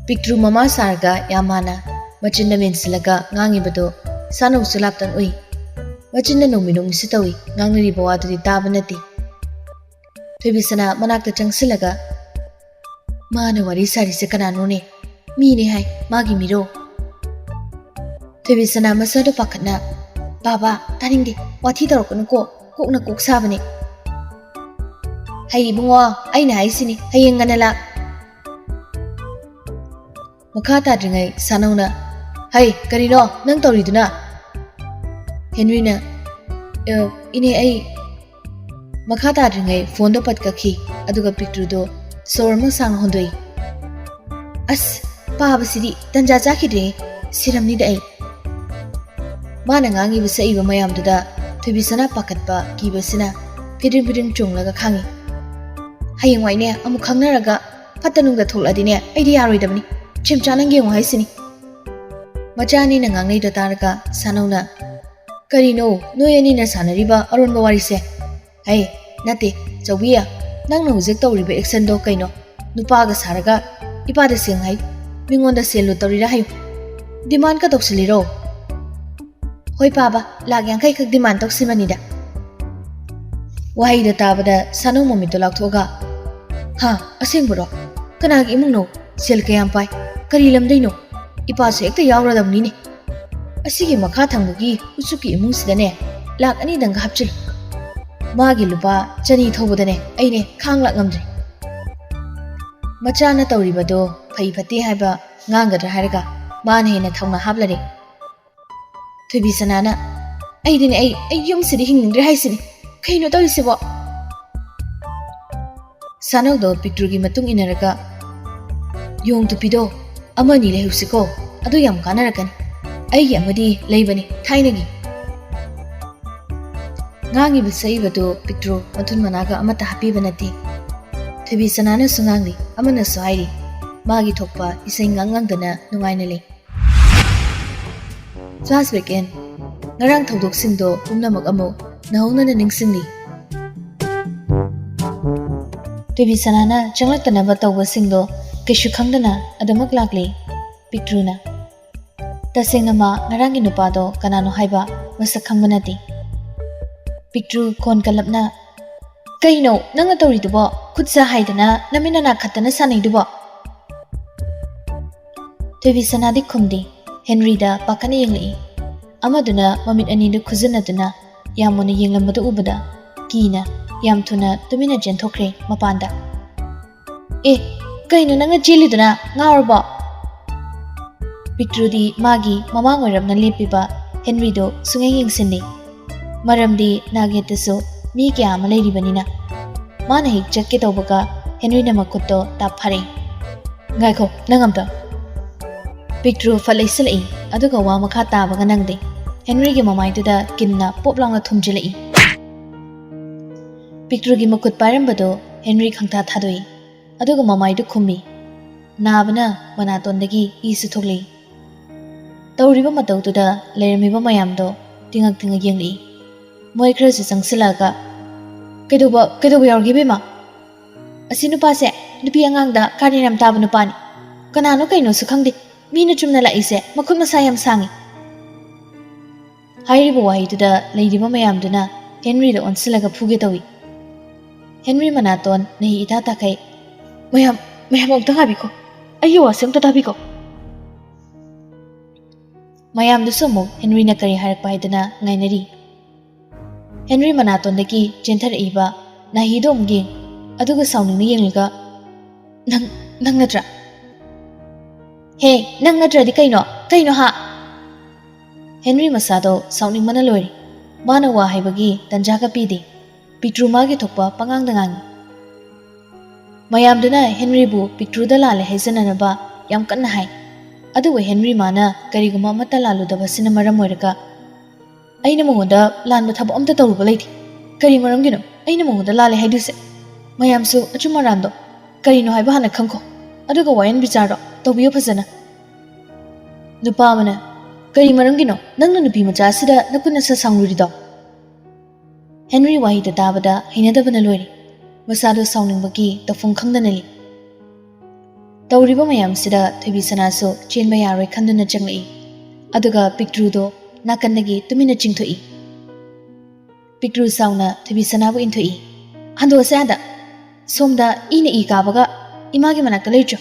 ꯄꯤꯛꯇ꯭ꯔꯨ ꯃꯃꯥ ꯁꯥꯔꯒ ꯌꯥꯝ ꯃꯥꯟꯅ ꯃꯆꯤꯟꯗ ꯃꯦꯟꯁꯤꯜꯂꯒ ꯉꯥꯡꯉꯤꯕꯗꯣ ꯁꯥꯅꯧꯁꯨ ꯂꯥꯞꯇꯪ ꯎꯏ꯫ ꯃꯆꯤꯟꯗ ꯅꯣꯡꯃꯤ ꯅꯣꯡꯃꯤꯁꯨ ꯇꯧꯏ, ꯉꯥꯡꯅꯔꯤꯕ ꯋꯥꯗꯨꯗꯤ ꯇꯥꯕ ꯅꯠꯇꯦ꯫ ꯊꯣꯏꯕꯤꯁꯅꯥ ꯃꯅꯥꯛꯇ ꯆꯪꯁꯤꯜꯂꯒ, "ꯃꯥꯅ ꯋꯥꯔꯤ ꯁꯥꯔꯤꯁꯦ ꯀꯅꯥꯅꯣꯅꯦ? ꯃꯤꯅꯦ ꯍꯥꯏ, ꯃꯥꯒꯤ ꯃꯤꯔꯣ?" ꯊꯣꯏꯕꯤꯁꯅꯥ ꯃꯁꯥꯗꯣ ꯄꯥꯈꯠꯅ, "ꯕꯥꯕꯥ, ꯇꯥꯅꯤꯡꯗꯦ, ꯋꯥꯊꯤ ꯇꯧꯔꯛꯀꯅꯨꯀꯣ, ꯀꯣꯛꯅ ꯀꯣꯛ ꯁꯥꯕꯅꯦ"꯫ "ꯍꯩ ꯏꯕꯨꯡꯉꯣ, ꯑꯩꯅ ꯍꯥꯏꯁꯤꯅꯤ, ꯍꯌꯦꯡ ꯉꯟꯅ ꯂꯥꯛ"꯫ ꯃꯈꯥ ꯇꯥꯗ꯭ꯔꯤꯉꯩ ꯁꯥꯅꯧꯅ, "ꯍꯩ, ꯀꯔꯤꯅꯣ ꯅꯪ ꯇꯧꯔꯤꯗꯨꯅ?" ꯍꯦꯟꯔꯤꯅ, "ꯑ, ꯏꯅꯦ, ꯑꯩ"꯫ ꯃꯈꯥ ꯇꯥꯗ꯭ꯔꯤꯉꯩ ꯐꯣꯟꯗꯣ ꯄꯠ ꯀꯛꯈꯤ, ꯑꯗꯨꯒ ꯄꯤꯛꯇ꯭ꯔꯨꯗꯣ ꯁꯣꯔ ꯑꯃ ꯁꯥꯡꯅ ꯍꯣꯟꯗꯣꯛꯏ꯫ "ꯑꯁ, ꯄꯥꯕꯁꯤꯗꯤ ꯇꯟꯖꯥ ꯆꯥꯈꯤꯗ꯭ꯔꯦ, ꯁꯤꯔꯝꯅꯤꯗ ꯑꯩ"꯫ ꯃꯥꯅ ꯉꯥꯡꯉꯤꯕ ꯁꯛꯏꯕ ꯃꯌꯥꯝꯗꯨꯗ ꯊꯣꯏꯕꯤꯁꯅꯥ ꯄꯥꯈꯠꯄ ꯀꯤꯕꯁꯤꯅ ꯐꯤꯗ꯭ꯔꯤꯡ ꯐꯤꯗ꯭ꯔꯤꯡ ꯆꯣꯡꯂꯒ ꯈꯥꯡꯉꯤ꯫ "ꯍꯌꯦꯡꯋꯥꯏꯅꯦ ꯑꯃꯨꯛ ꯈꯪꯅꯔꯒ ꯐꯠꯇ ꯅꯨꯡꯗ ꯊꯣꯛꯂꯛꯑꯗꯤꯅꯦ ꯑꯩꯗꯤ ꯌꯥꯔꯣꯏꯗꯕꯅꯤ꯫ ꯈꯦꯝꯆꯥ ꯅꯪ ꯌꯦꯡꯉꯨ ꯍꯥꯏꯁꯤꯅꯤ"꯫ ꯃꯆꯥ ꯑꯅꯤꯅ ꯉꯥꯡꯅꯩꯗꯣ ꯇꯥꯔꯒ ꯁꯥꯅꯧꯅ, "ꯀꯔꯤꯅꯣ ꯅꯣꯏ ꯑꯅꯤꯅ ꯁꯥꯟꯅꯔꯤꯕ ꯑꯔꯣꯟꯕ ꯋꯥꯔꯤꯁꯦ?" "ꯍꯩ, ꯅꯠꯇꯦ, ꯆꯧꯕꯤ, ꯅꯪꯅ ꯍꯧꯖꯤꯛ ꯇꯧꯔꯤꯕ ꯑꯦꯛꯁꯟꯗꯣ ꯀꯩꯅꯣ? ꯅꯨꯄꯥꯒ ꯁꯥꯔꯒ ꯏꯄꯥꯗ ꯁꯦꯜ ꯍꯥꯏ, ꯃꯤꯉꯣꯟꯗ ꯁꯦꯜ ꯂꯨꯠ ꯇꯧꯔꯤꯔꯥ ꯍꯥꯏꯌꯨ꯫ ꯗꯤꯃꯥꯟꯀ ꯇꯧꯁꯤꯜꯂꯤꯔꯣ?" "ꯍꯣꯏ ꯄꯥꯕ, ꯂꯥꯛ ꯌꯥꯡꯈꯩ ꯈꯛ ꯗꯤꯃꯥꯟ ꯇꯧꯁꯤꯟꯕꯅꯤꯗ"꯫ ꯋꯥꯍꯩꯗꯣ ꯇꯥꯕꯗ ꯁꯥꯅꯧ ꯃꯃꯤꯠꯇꯣ ꯂꯥꯎꯊꯣꯛꯑꯒ, "ꯍꯥ, ꯑꯁꯦꯡꯕꯔꯣ? ꯀꯅꯥꯒꯤ ꯏꯃꯨꯡꯅꯣ? ꯁꯦꯜ ꯀꯌꯥꯝ ꯄꯥꯏ? ꯀꯔꯤ ꯂꯝꯗꯩꯅꯣ? ꯏꯄꯥꯁꯨ ꯍꯦꯛꯇ ꯌꯥꯎꯔꯗꯕꯅꯤꯅꯦ꯫ ꯑꯁꯤꯒꯤ ꯃꯈꯥ ꯊꯪꯕꯒꯤ ꯎꯆꯨꯛꯀꯤ ꯏꯃꯨꯡꯁꯤꯗꯅꯦ ꯂꯥꯛ ꯑꯅꯤꯗꯪꯒ ꯍꯥꯞꯆꯤꯜꯂꯨ꯫ ꯃꯥꯒꯤ ꯂꯨꯄꯥ ꯆꯅꯤ ꯊꯧꯕꯗꯅꯦ ꯑꯩꯅꯦ ꯈꯥꯡ ꯂꯥꯛ ꯉꯝꯗ꯭ꯔꯦ"꯫ ꯃꯆꯥꯅ ꯇꯧꯔꯤꯕꯗꯣ ꯐꯩ ꯐꯠꯇꯦ ꯍꯥꯏꯕ ꯉꯥꯡꯒꯗ꯭ꯔꯥ ꯍꯥꯏꯔꯒ ꯃꯥꯅ ꯍꯦꯟꯅ ꯊꯧꯅꯥ ꯍꯥꯞꯂꯔꯦ꯫ ꯊꯣꯏꯕꯤꯁꯅꯥꯅ, "ꯑꯩꯗꯤꯅꯦ, ꯑꯩ, ꯑꯩ ꯌꯨꯝꯁꯤꯗ ꯍꯤꯡꯅꯤꯡꯗ꯭ꯔꯦ ꯍꯥꯏꯁꯤꯅꯤ꯫ ꯀꯩꯅꯣ ꯇꯧꯔꯤꯁꯤꯕꯣ?" ꯁꯥꯅꯧꯗꯣ ꯄꯤꯛꯇ꯭ꯔꯨꯒꯤ ꯃꯇꯨꯡ ꯏꯟꯅꯔꯒ, "ꯌꯣꯡ ꯇꯨꯄꯤꯗꯣ ꯑꯃꯅꯤ ꯂꯩꯍꯧꯁꯤꯀꯣ, ꯑꯗꯨ ꯌꯥꯝ ꯀꯥꯟꯅꯔꯛꯀꯅꯤ꯫ ꯑꯩꯒꯤ ꯑꯃꯗꯤ ꯂꯩꯕꯅꯤ ꯊꯥꯏꯅꯒꯤ"꯫ ꯉꯥꯡꯉꯤꯕ ꯁꯛꯏꯕꯗꯨ ꯄꯤꯛꯇ꯭ꯔꯨ ꯃꯊꯨꯟ ꯃꯅꯥꯒ ꯑꯃꯠꯇ ꯍꯥꯞꯄꯤꯕ ꯅꯠꯇꯦ꯫ ꯊꯣꯏꯕꯤ ꯁꯅꯥꯅꯁꯨ ꯉꯥꯡꯂꯤ, ꯑꯃꯅꯁꯨ ꯍꯥꯏꯔꯤ, ꯃꯥꯒꯤ ꯊꯣꯛꯄ ꯏꯁꯩ ꯉꯥꯡ ꯉꯥꯡꯗꯅ ꯅꯨꯡꯉꯥꯏꯅ ꯂꯩ꯫ Flashback in. ꯉꯔꯥꯡ ꯊꯧꯗꯣꯛꯁꯤꯡꯗꯣ ꯄꯨꯝꯅꯃꯛ ꯑꯃꯨꯛ ꯅꯧꯍꯧꯅꯅ ꯅꯤꯡꯁꯤꯡꯂꯤ꯫ ꯊꯣꯏꯕꯤ ꯁꯅꯥꯅ ꯆꯪꯂꯛꯇꯅꯕ ꯇꯧꯕꯁꯤꯡꯗꯣ ꯀꯩꯁꯨ ꯈꯪꯗꯅ ꯑꯗꯨꯃꯛ ꯂꯥꯛꯂꯤ꯫ ꯄꯤꯛꯇ꯭ꯔꯨꯅ, "ꯇꯁꯦꯡꯅ ꯃꯥ ꯉꯔꯥꯡꯒꯤ ꯅꯨꯄꯥꯗꯣ ꯀꯅꯥꯅꯣ ꯍꯥꯏꯕ ꯃꯁꯛ ꯈꯪꯕ ꯅꯠꯇꯦ꯫" ꯄꯤꯛꯇ꯭ꯔꯨ ꯈꯣꯟ ꯀꯜꯂꯞꯅ, "ꯀꯩꯅꯣ ꯅꯪꯅ ꯇꯧꯔꯤꯗꯨꯕꯣ? ꯈꯨꯠ ꯁꯥ ꯍꯥꯏꯗꯅ ꯅꯃꯤꯠ ꯅꯅꯥ ꯈꯠꯇꯅ ꯁꯥꯟꯅꯩꯗꯨꯕꯣ?" ꯊꯣꯏꯕꯤ ꯁꯅꯥꯗꯤ ꯈꯨꯝꯗꯦ꯫ ꯍꯦꯟꯔꯤꯗ ꯄꯥꯈꯠꯅ ꯌꯦꯡꯂꯛꯏ꯫ ꯑꯃꯗꯨꯅ ꯃꯃꯤꯠ ꯑꯅꯤꯗꯨ ꯈꯨꯖꯤꯟꯅꯗꯨꯅ ꯌꯥꯝ ꯃꯨꯟꯅ ꯌꯦꯡꯂꯝꯕꯗꯨ ꯎꯕꯗ ꯀꯤꯅ ꯌꯥꯝ ꯊꯨꯅ ꯇꯨꯃꯤꯟꯅ ꯆꯦꯟꯊꯣꯛꯈ꯭ꯔꯦ ꯃꯄꯥꯟꯗ꯫ "ꯑꯦ, ꯀꯩꯅꯣ ꯅꯪꯅ ꯆꯦꯜꯂꯤꯗꯨꯅ? ꯉꯥꯎꯔꯕꯣ?" ꯄꯤꯛꯇ꯭ꯔꯨꯗꯤ ꯃꯥꯒꯤ ꯃꯃꯥꯡ ꯑꯣꯏꯔꯞꯅ ꯂꯦꯞꯄꯤꯕ ꯍꯦꯟꯔꯤꯗꯣ ꯁꯨꯡꯌꯦꯡ ꯌꯦꯡꯁꯤꯟꯗꯦ꯫ ꯃꯔꯝꯗꯤ ꯅꯥꯒꯦꯠꯇꯁꯨ ꯃꯤ ꯀꯌꯥ ꯑꯃ ꯂꯩꯔꯤꯕꯅꯤꯅ꯫ ꯃꯥꯅ ꯍꯦꯛ ꯆꯠꯀꯦ ꯇꯧꯕꯒ ꯍꯦꯟꯔꯤꯅ ꯃꯈꯨꯠꯇꯣ ꯇꯥꯞ ꯐꯥꯔꯛꯏ꯫ "ꯉꯥꯏꯈꯣ, ꯅꯪ ꯑꯝꯇ꯫" ꯄꯤꯛꯇ꯭ꯔꯨ ꯐꯠ ꯂꯩꯁꯤꯜꯂꯛꯏ, ꯑꯗꯨꯒ ꯋꯥ ꯃꯈꯥ ꯇꯥꯕꯒ ꯅꯪꯗꯦ꯫ ꯍꯦꯟꯔꯤꯒꯤ ꯃꯃꯥꯏꯗꯨꯗ ꯀꯤꯟꯅ ꯄꯣꯞ ꯂꯥꯎꯅ ꯊꯨꯝꯖꯤꯜꯂꯛꯏ꯫ ꯄꯤꯛꯇ꯭ꯔꯨꯒꯤ ꯃꯈꯨꯠ ꯄꯥꯏꯔꯝꯕꯗꯣ ꯍꯦꯟꯔꯤ ꯈꯪꯊꯥ ꯊꯥꯗꯣꯛꯏ, ꯑꯗꯨꯒ ꯃꯃꯥꯏꯗꯨ ꯈꯨꯝꯃꯤ꯫ ꯅꯥꯕꯅ ꯃꯅꯥꯇꯣꯟꯗꯒꯤ ꯏꯁꯨ ꯊꯣꯛꯂꯛꯏ꯫ ꯇꯧꯔꯤꯕ ꯃꯇꯧꯗꯨꯗ ꯂꯩꯔꯝꯃꯤꯕ ꯃꯌꯥꯝꯗꯣ ꯇꯤꯉꯛ ꯇꯤꯉꯛ ꯌꯦꯡꯂꯛꯏ꯫ ꯃꯣꯏ ꯈꯔꯁꯨ ꯆꯪꯁꯤꯜꯂꯛꯑꯒ, "ꯀꯩꯗꯧꯕ, ꯀꯩꯗꯧꯕ ꯌꯥꯎꯔꯒꯦ ꯏꯕꯦꯝꯃ? ꯑꯁꯤ ꯅꯨꯄꯥꯁꯦ ꯅꯨꯄꯤ ꯑꯉꯥꯡꯗ ꯀꯥꯔꯟ ꯌꯥꯝ ꯇꯥꯕ ꯅꯨꯄꯥꯅꯤ꯫ ꯀꯅꯥꯅꯣ ꯀꯩꯅꯣꯁꯨ ꯈꯪꯗꯦ꯫ ꯃꯤꯅ ꯆꯨꯝꯅ ꯂꯥꯛꯏꯁꯦ ꯃꯈꯨꯠ ꯃꯁꯥ ꯌꯥꯝ ꯁꯥꯡꯉꯤ꯫" ꯍꯥꯏꯔꯤꯕ ꯋꯥꯍꯩꯗꯨꯗ ꯂꯩꯔꯤꯕ ꯃꯌꯥꯝꯗꯨꯅ ꯍꯦꯟꯔꯤꯗ ꯑꯣꯟꯁꯤꯜꯂꯒ ꯐꯨꯒꯦ ꯇꯧꯏ꯫ ꯍꯦꯟꯔꯤ ꯃꯅꯥꯇꯣꯟ ꯅꯍꯤ ꯏꯇꯥ ꯇꯥꯈꯩ꯫ "ꯃꯌꯥꯝ, ꯃꯌꯥꯝ ꯑꯃꯨꯛꯇ ꯉꯥꯏꯕꯤꯈꯣ꯫ ꯑꯩꯒꯤ ꯋꯥꯁꯦ ꯑꯃꯨꯛꯇ ꯇꯥꯕꯤꯈꯣ꯫" ꯃꯌꯥꯝꯗꯨꯁꯨ ꯑꯃꯨꯛ ꯍꯦꯟꯔꯤꯅ ꯀꯔꯤ ꯍꯥꯏꯔꯛꯄ ꯍꯥꯏꯗꯅ ꯉꯥꯏꯅꯔꯤ꯫ ꯍꯦꯟꯔꯤ ꯃꯅꯥꯇꯣꯟꯗꯒꯤ ꯆꯦꯟꯊꯔꯛꯏꯕ ꯅꯥꯍꯤꯗꯣ ꯑꯃꯨꯛ ꯌꯦꯡ, ꯑꯗꯨꯒ ꯁꯥꯎꯅꯤꯡꯅ ꯌꯦꯡꯂꯒ, "ꯅꯪ, ꯅꯪ ꯅꯠꯇ꯭ꯔꯥ? ꯍꯦ, ꯅꯪ ꯅꯠꯇ꯭ꯔꯗꯤ ꯀꯩꯅꯣ? ꯀꯩꯅꯣ ꯍꯥ?" ꯍꯦꯟꯔꯤ ꯃꯁꯥꯗꯣ ꯁꯥꯎꯅꯤꯡꯕꯅ ꯂꯣꯏꯔꯦ꯫ ꯃꯥꯅ ꯋꯥ ꯍꯥꯏꯕꯒꯤ ꯇꯟꯖꯥꯒ ꯄꯤꯗꯦ꯫ ꯄꯤꯛꯇ꯭ꯔꯨ ꯃꯥꯒꯤ ꯊꯣꯛꯄ ꯄꯉꯥꯡꯗ ꯉꯥꯡꯉꯤ꯫ ꯃꯌꯥꯝꯗꯨꯅ ꯍꯦꯟꯔꯤꯕꯨ ꯄꯤꯛꯇ꯭ꯔꯨꯗ ꯂꯥꯜꯂꯦ ꯍꯥꯏꯖꯅꯅꯕ ꯌꯥꯝ ꯀꯟꯅ ꯍꯥꯏ꯫ ꯑꯗꯨꯕꯨ ꯍꯦꯟꯔꯤ ꯃꯥꯅ ꯀꯔꯤꯒꯨꯝꯕ ꯑꯃꯠꯇ ꯂꯥꯜꯂꯨꯗꯕꯁꯤꯅ ꯃꯔꯝ ꯑꯣꯏꯔꯒ ꯑꯩꯅ ꯃꯉꯣꯟꯗ ꯂꯥꯟꯕ ꯊꯕꯛ ꯑꯝꯇ ꯇꯧꯔꯨꯕ ꯂꯩꯇꯦ꯫ ꯀꯔꯤ ꯃꯔꯝꯒꯤꯅꯣ ꯑꯩꯅ ꯃꯉꯣꯟꯗ ꯂꯥꯜꯂꯦ ꯍꯥꯏꯗꯣꯏꯁꯦ? ꯃꯌꯥꯝꯁꯨ ꯑꯆꯨꯝ ꯑꯔꯥꯟꯗꯣ ꯀꯔꯤꯅꯣ ꯍꯥꯏꯕ ꯍꯥꯟꯅ ꯈꯪꯈꯣ, ꯑꯗꯨꯒ ꯋꯥꯌꯦꯟ ꯕꯤꯆꯥꯔꯗꯣ ꯇꯧꯕꯤꯌꯨ ꯐꯖꯅ꯫ ꯅꯨꯄꯥ ꯑꯃꯅ, "ꯀꯔꯤ ꯃꯔꯝꯒꯤꯅꯣ ꯅꯪꯅ ꯅꯨꯄꯤ ꯃꯆꯥ ꯑꯁꯤꯗ ꯅꯈꯨꯠ ꯅꯁꯥ ꯁꯥꯡꯂꯨꯔꯤꯗꯣ?" ꯍꯦꯟꯔꯤ ꯋꯥꯍꯩꯗ ꯇꯥꯕꯗ ꯍꯩꯅꯗꯕꯅ ꯂꯣꯏꯔꯦ꯫ ꯃꯁꯥꯗꯣ ꯁꯥꯎꯅꯤꯡꯕꯒꯤ ꯇꯧꯐꯝ ꯈꯪꯗꯅ ꯂꯩ꯫ ꯇꯧꯔꯤꯕ ꯃꯌꯥꯝꯁꯤꯗ ꯊꯣꯏꯕꯤ ꯁꯅꯥꯁꯨ ꯆꯦꯟꯕ ꯌꯥꯔꯣꯏ ꯈꯟꯗꯨꯅ ꯆꯪꯂꯛꯏ꯫ ꯑꯗꯨꯒ ꯄꯤꯛꯇ꯭ꯔꯨꯗꯣ ꯅꯥꯀꯟꯗꯒꯤ ꯇꯨꯃꯤꯟꯅ ꯆꯤꯡꯊꯣꯛꯏ꯫ ꯄꯤꯛꯇ꯭ꯔꯨ ꯁꯥꯎꯅ ꯊꯣꯏꯕꯤ ꯁꯅꯥꯕꯨ ꯏꯟꯊꯣꯛꯏ꯫ "ꯍꯟꯗꯣꯛꯑꯁꯦ ꯑꯥꯗ꯫ ꯁꯣꯝꯗ ꯏꯅ ꯏ ꯀꯥꯕꯒ ꯏꯃꯥꯒꯤ ꯃꯅꯥꯛꯇ ꯂꯩꯇ꯭ꯔꯣ?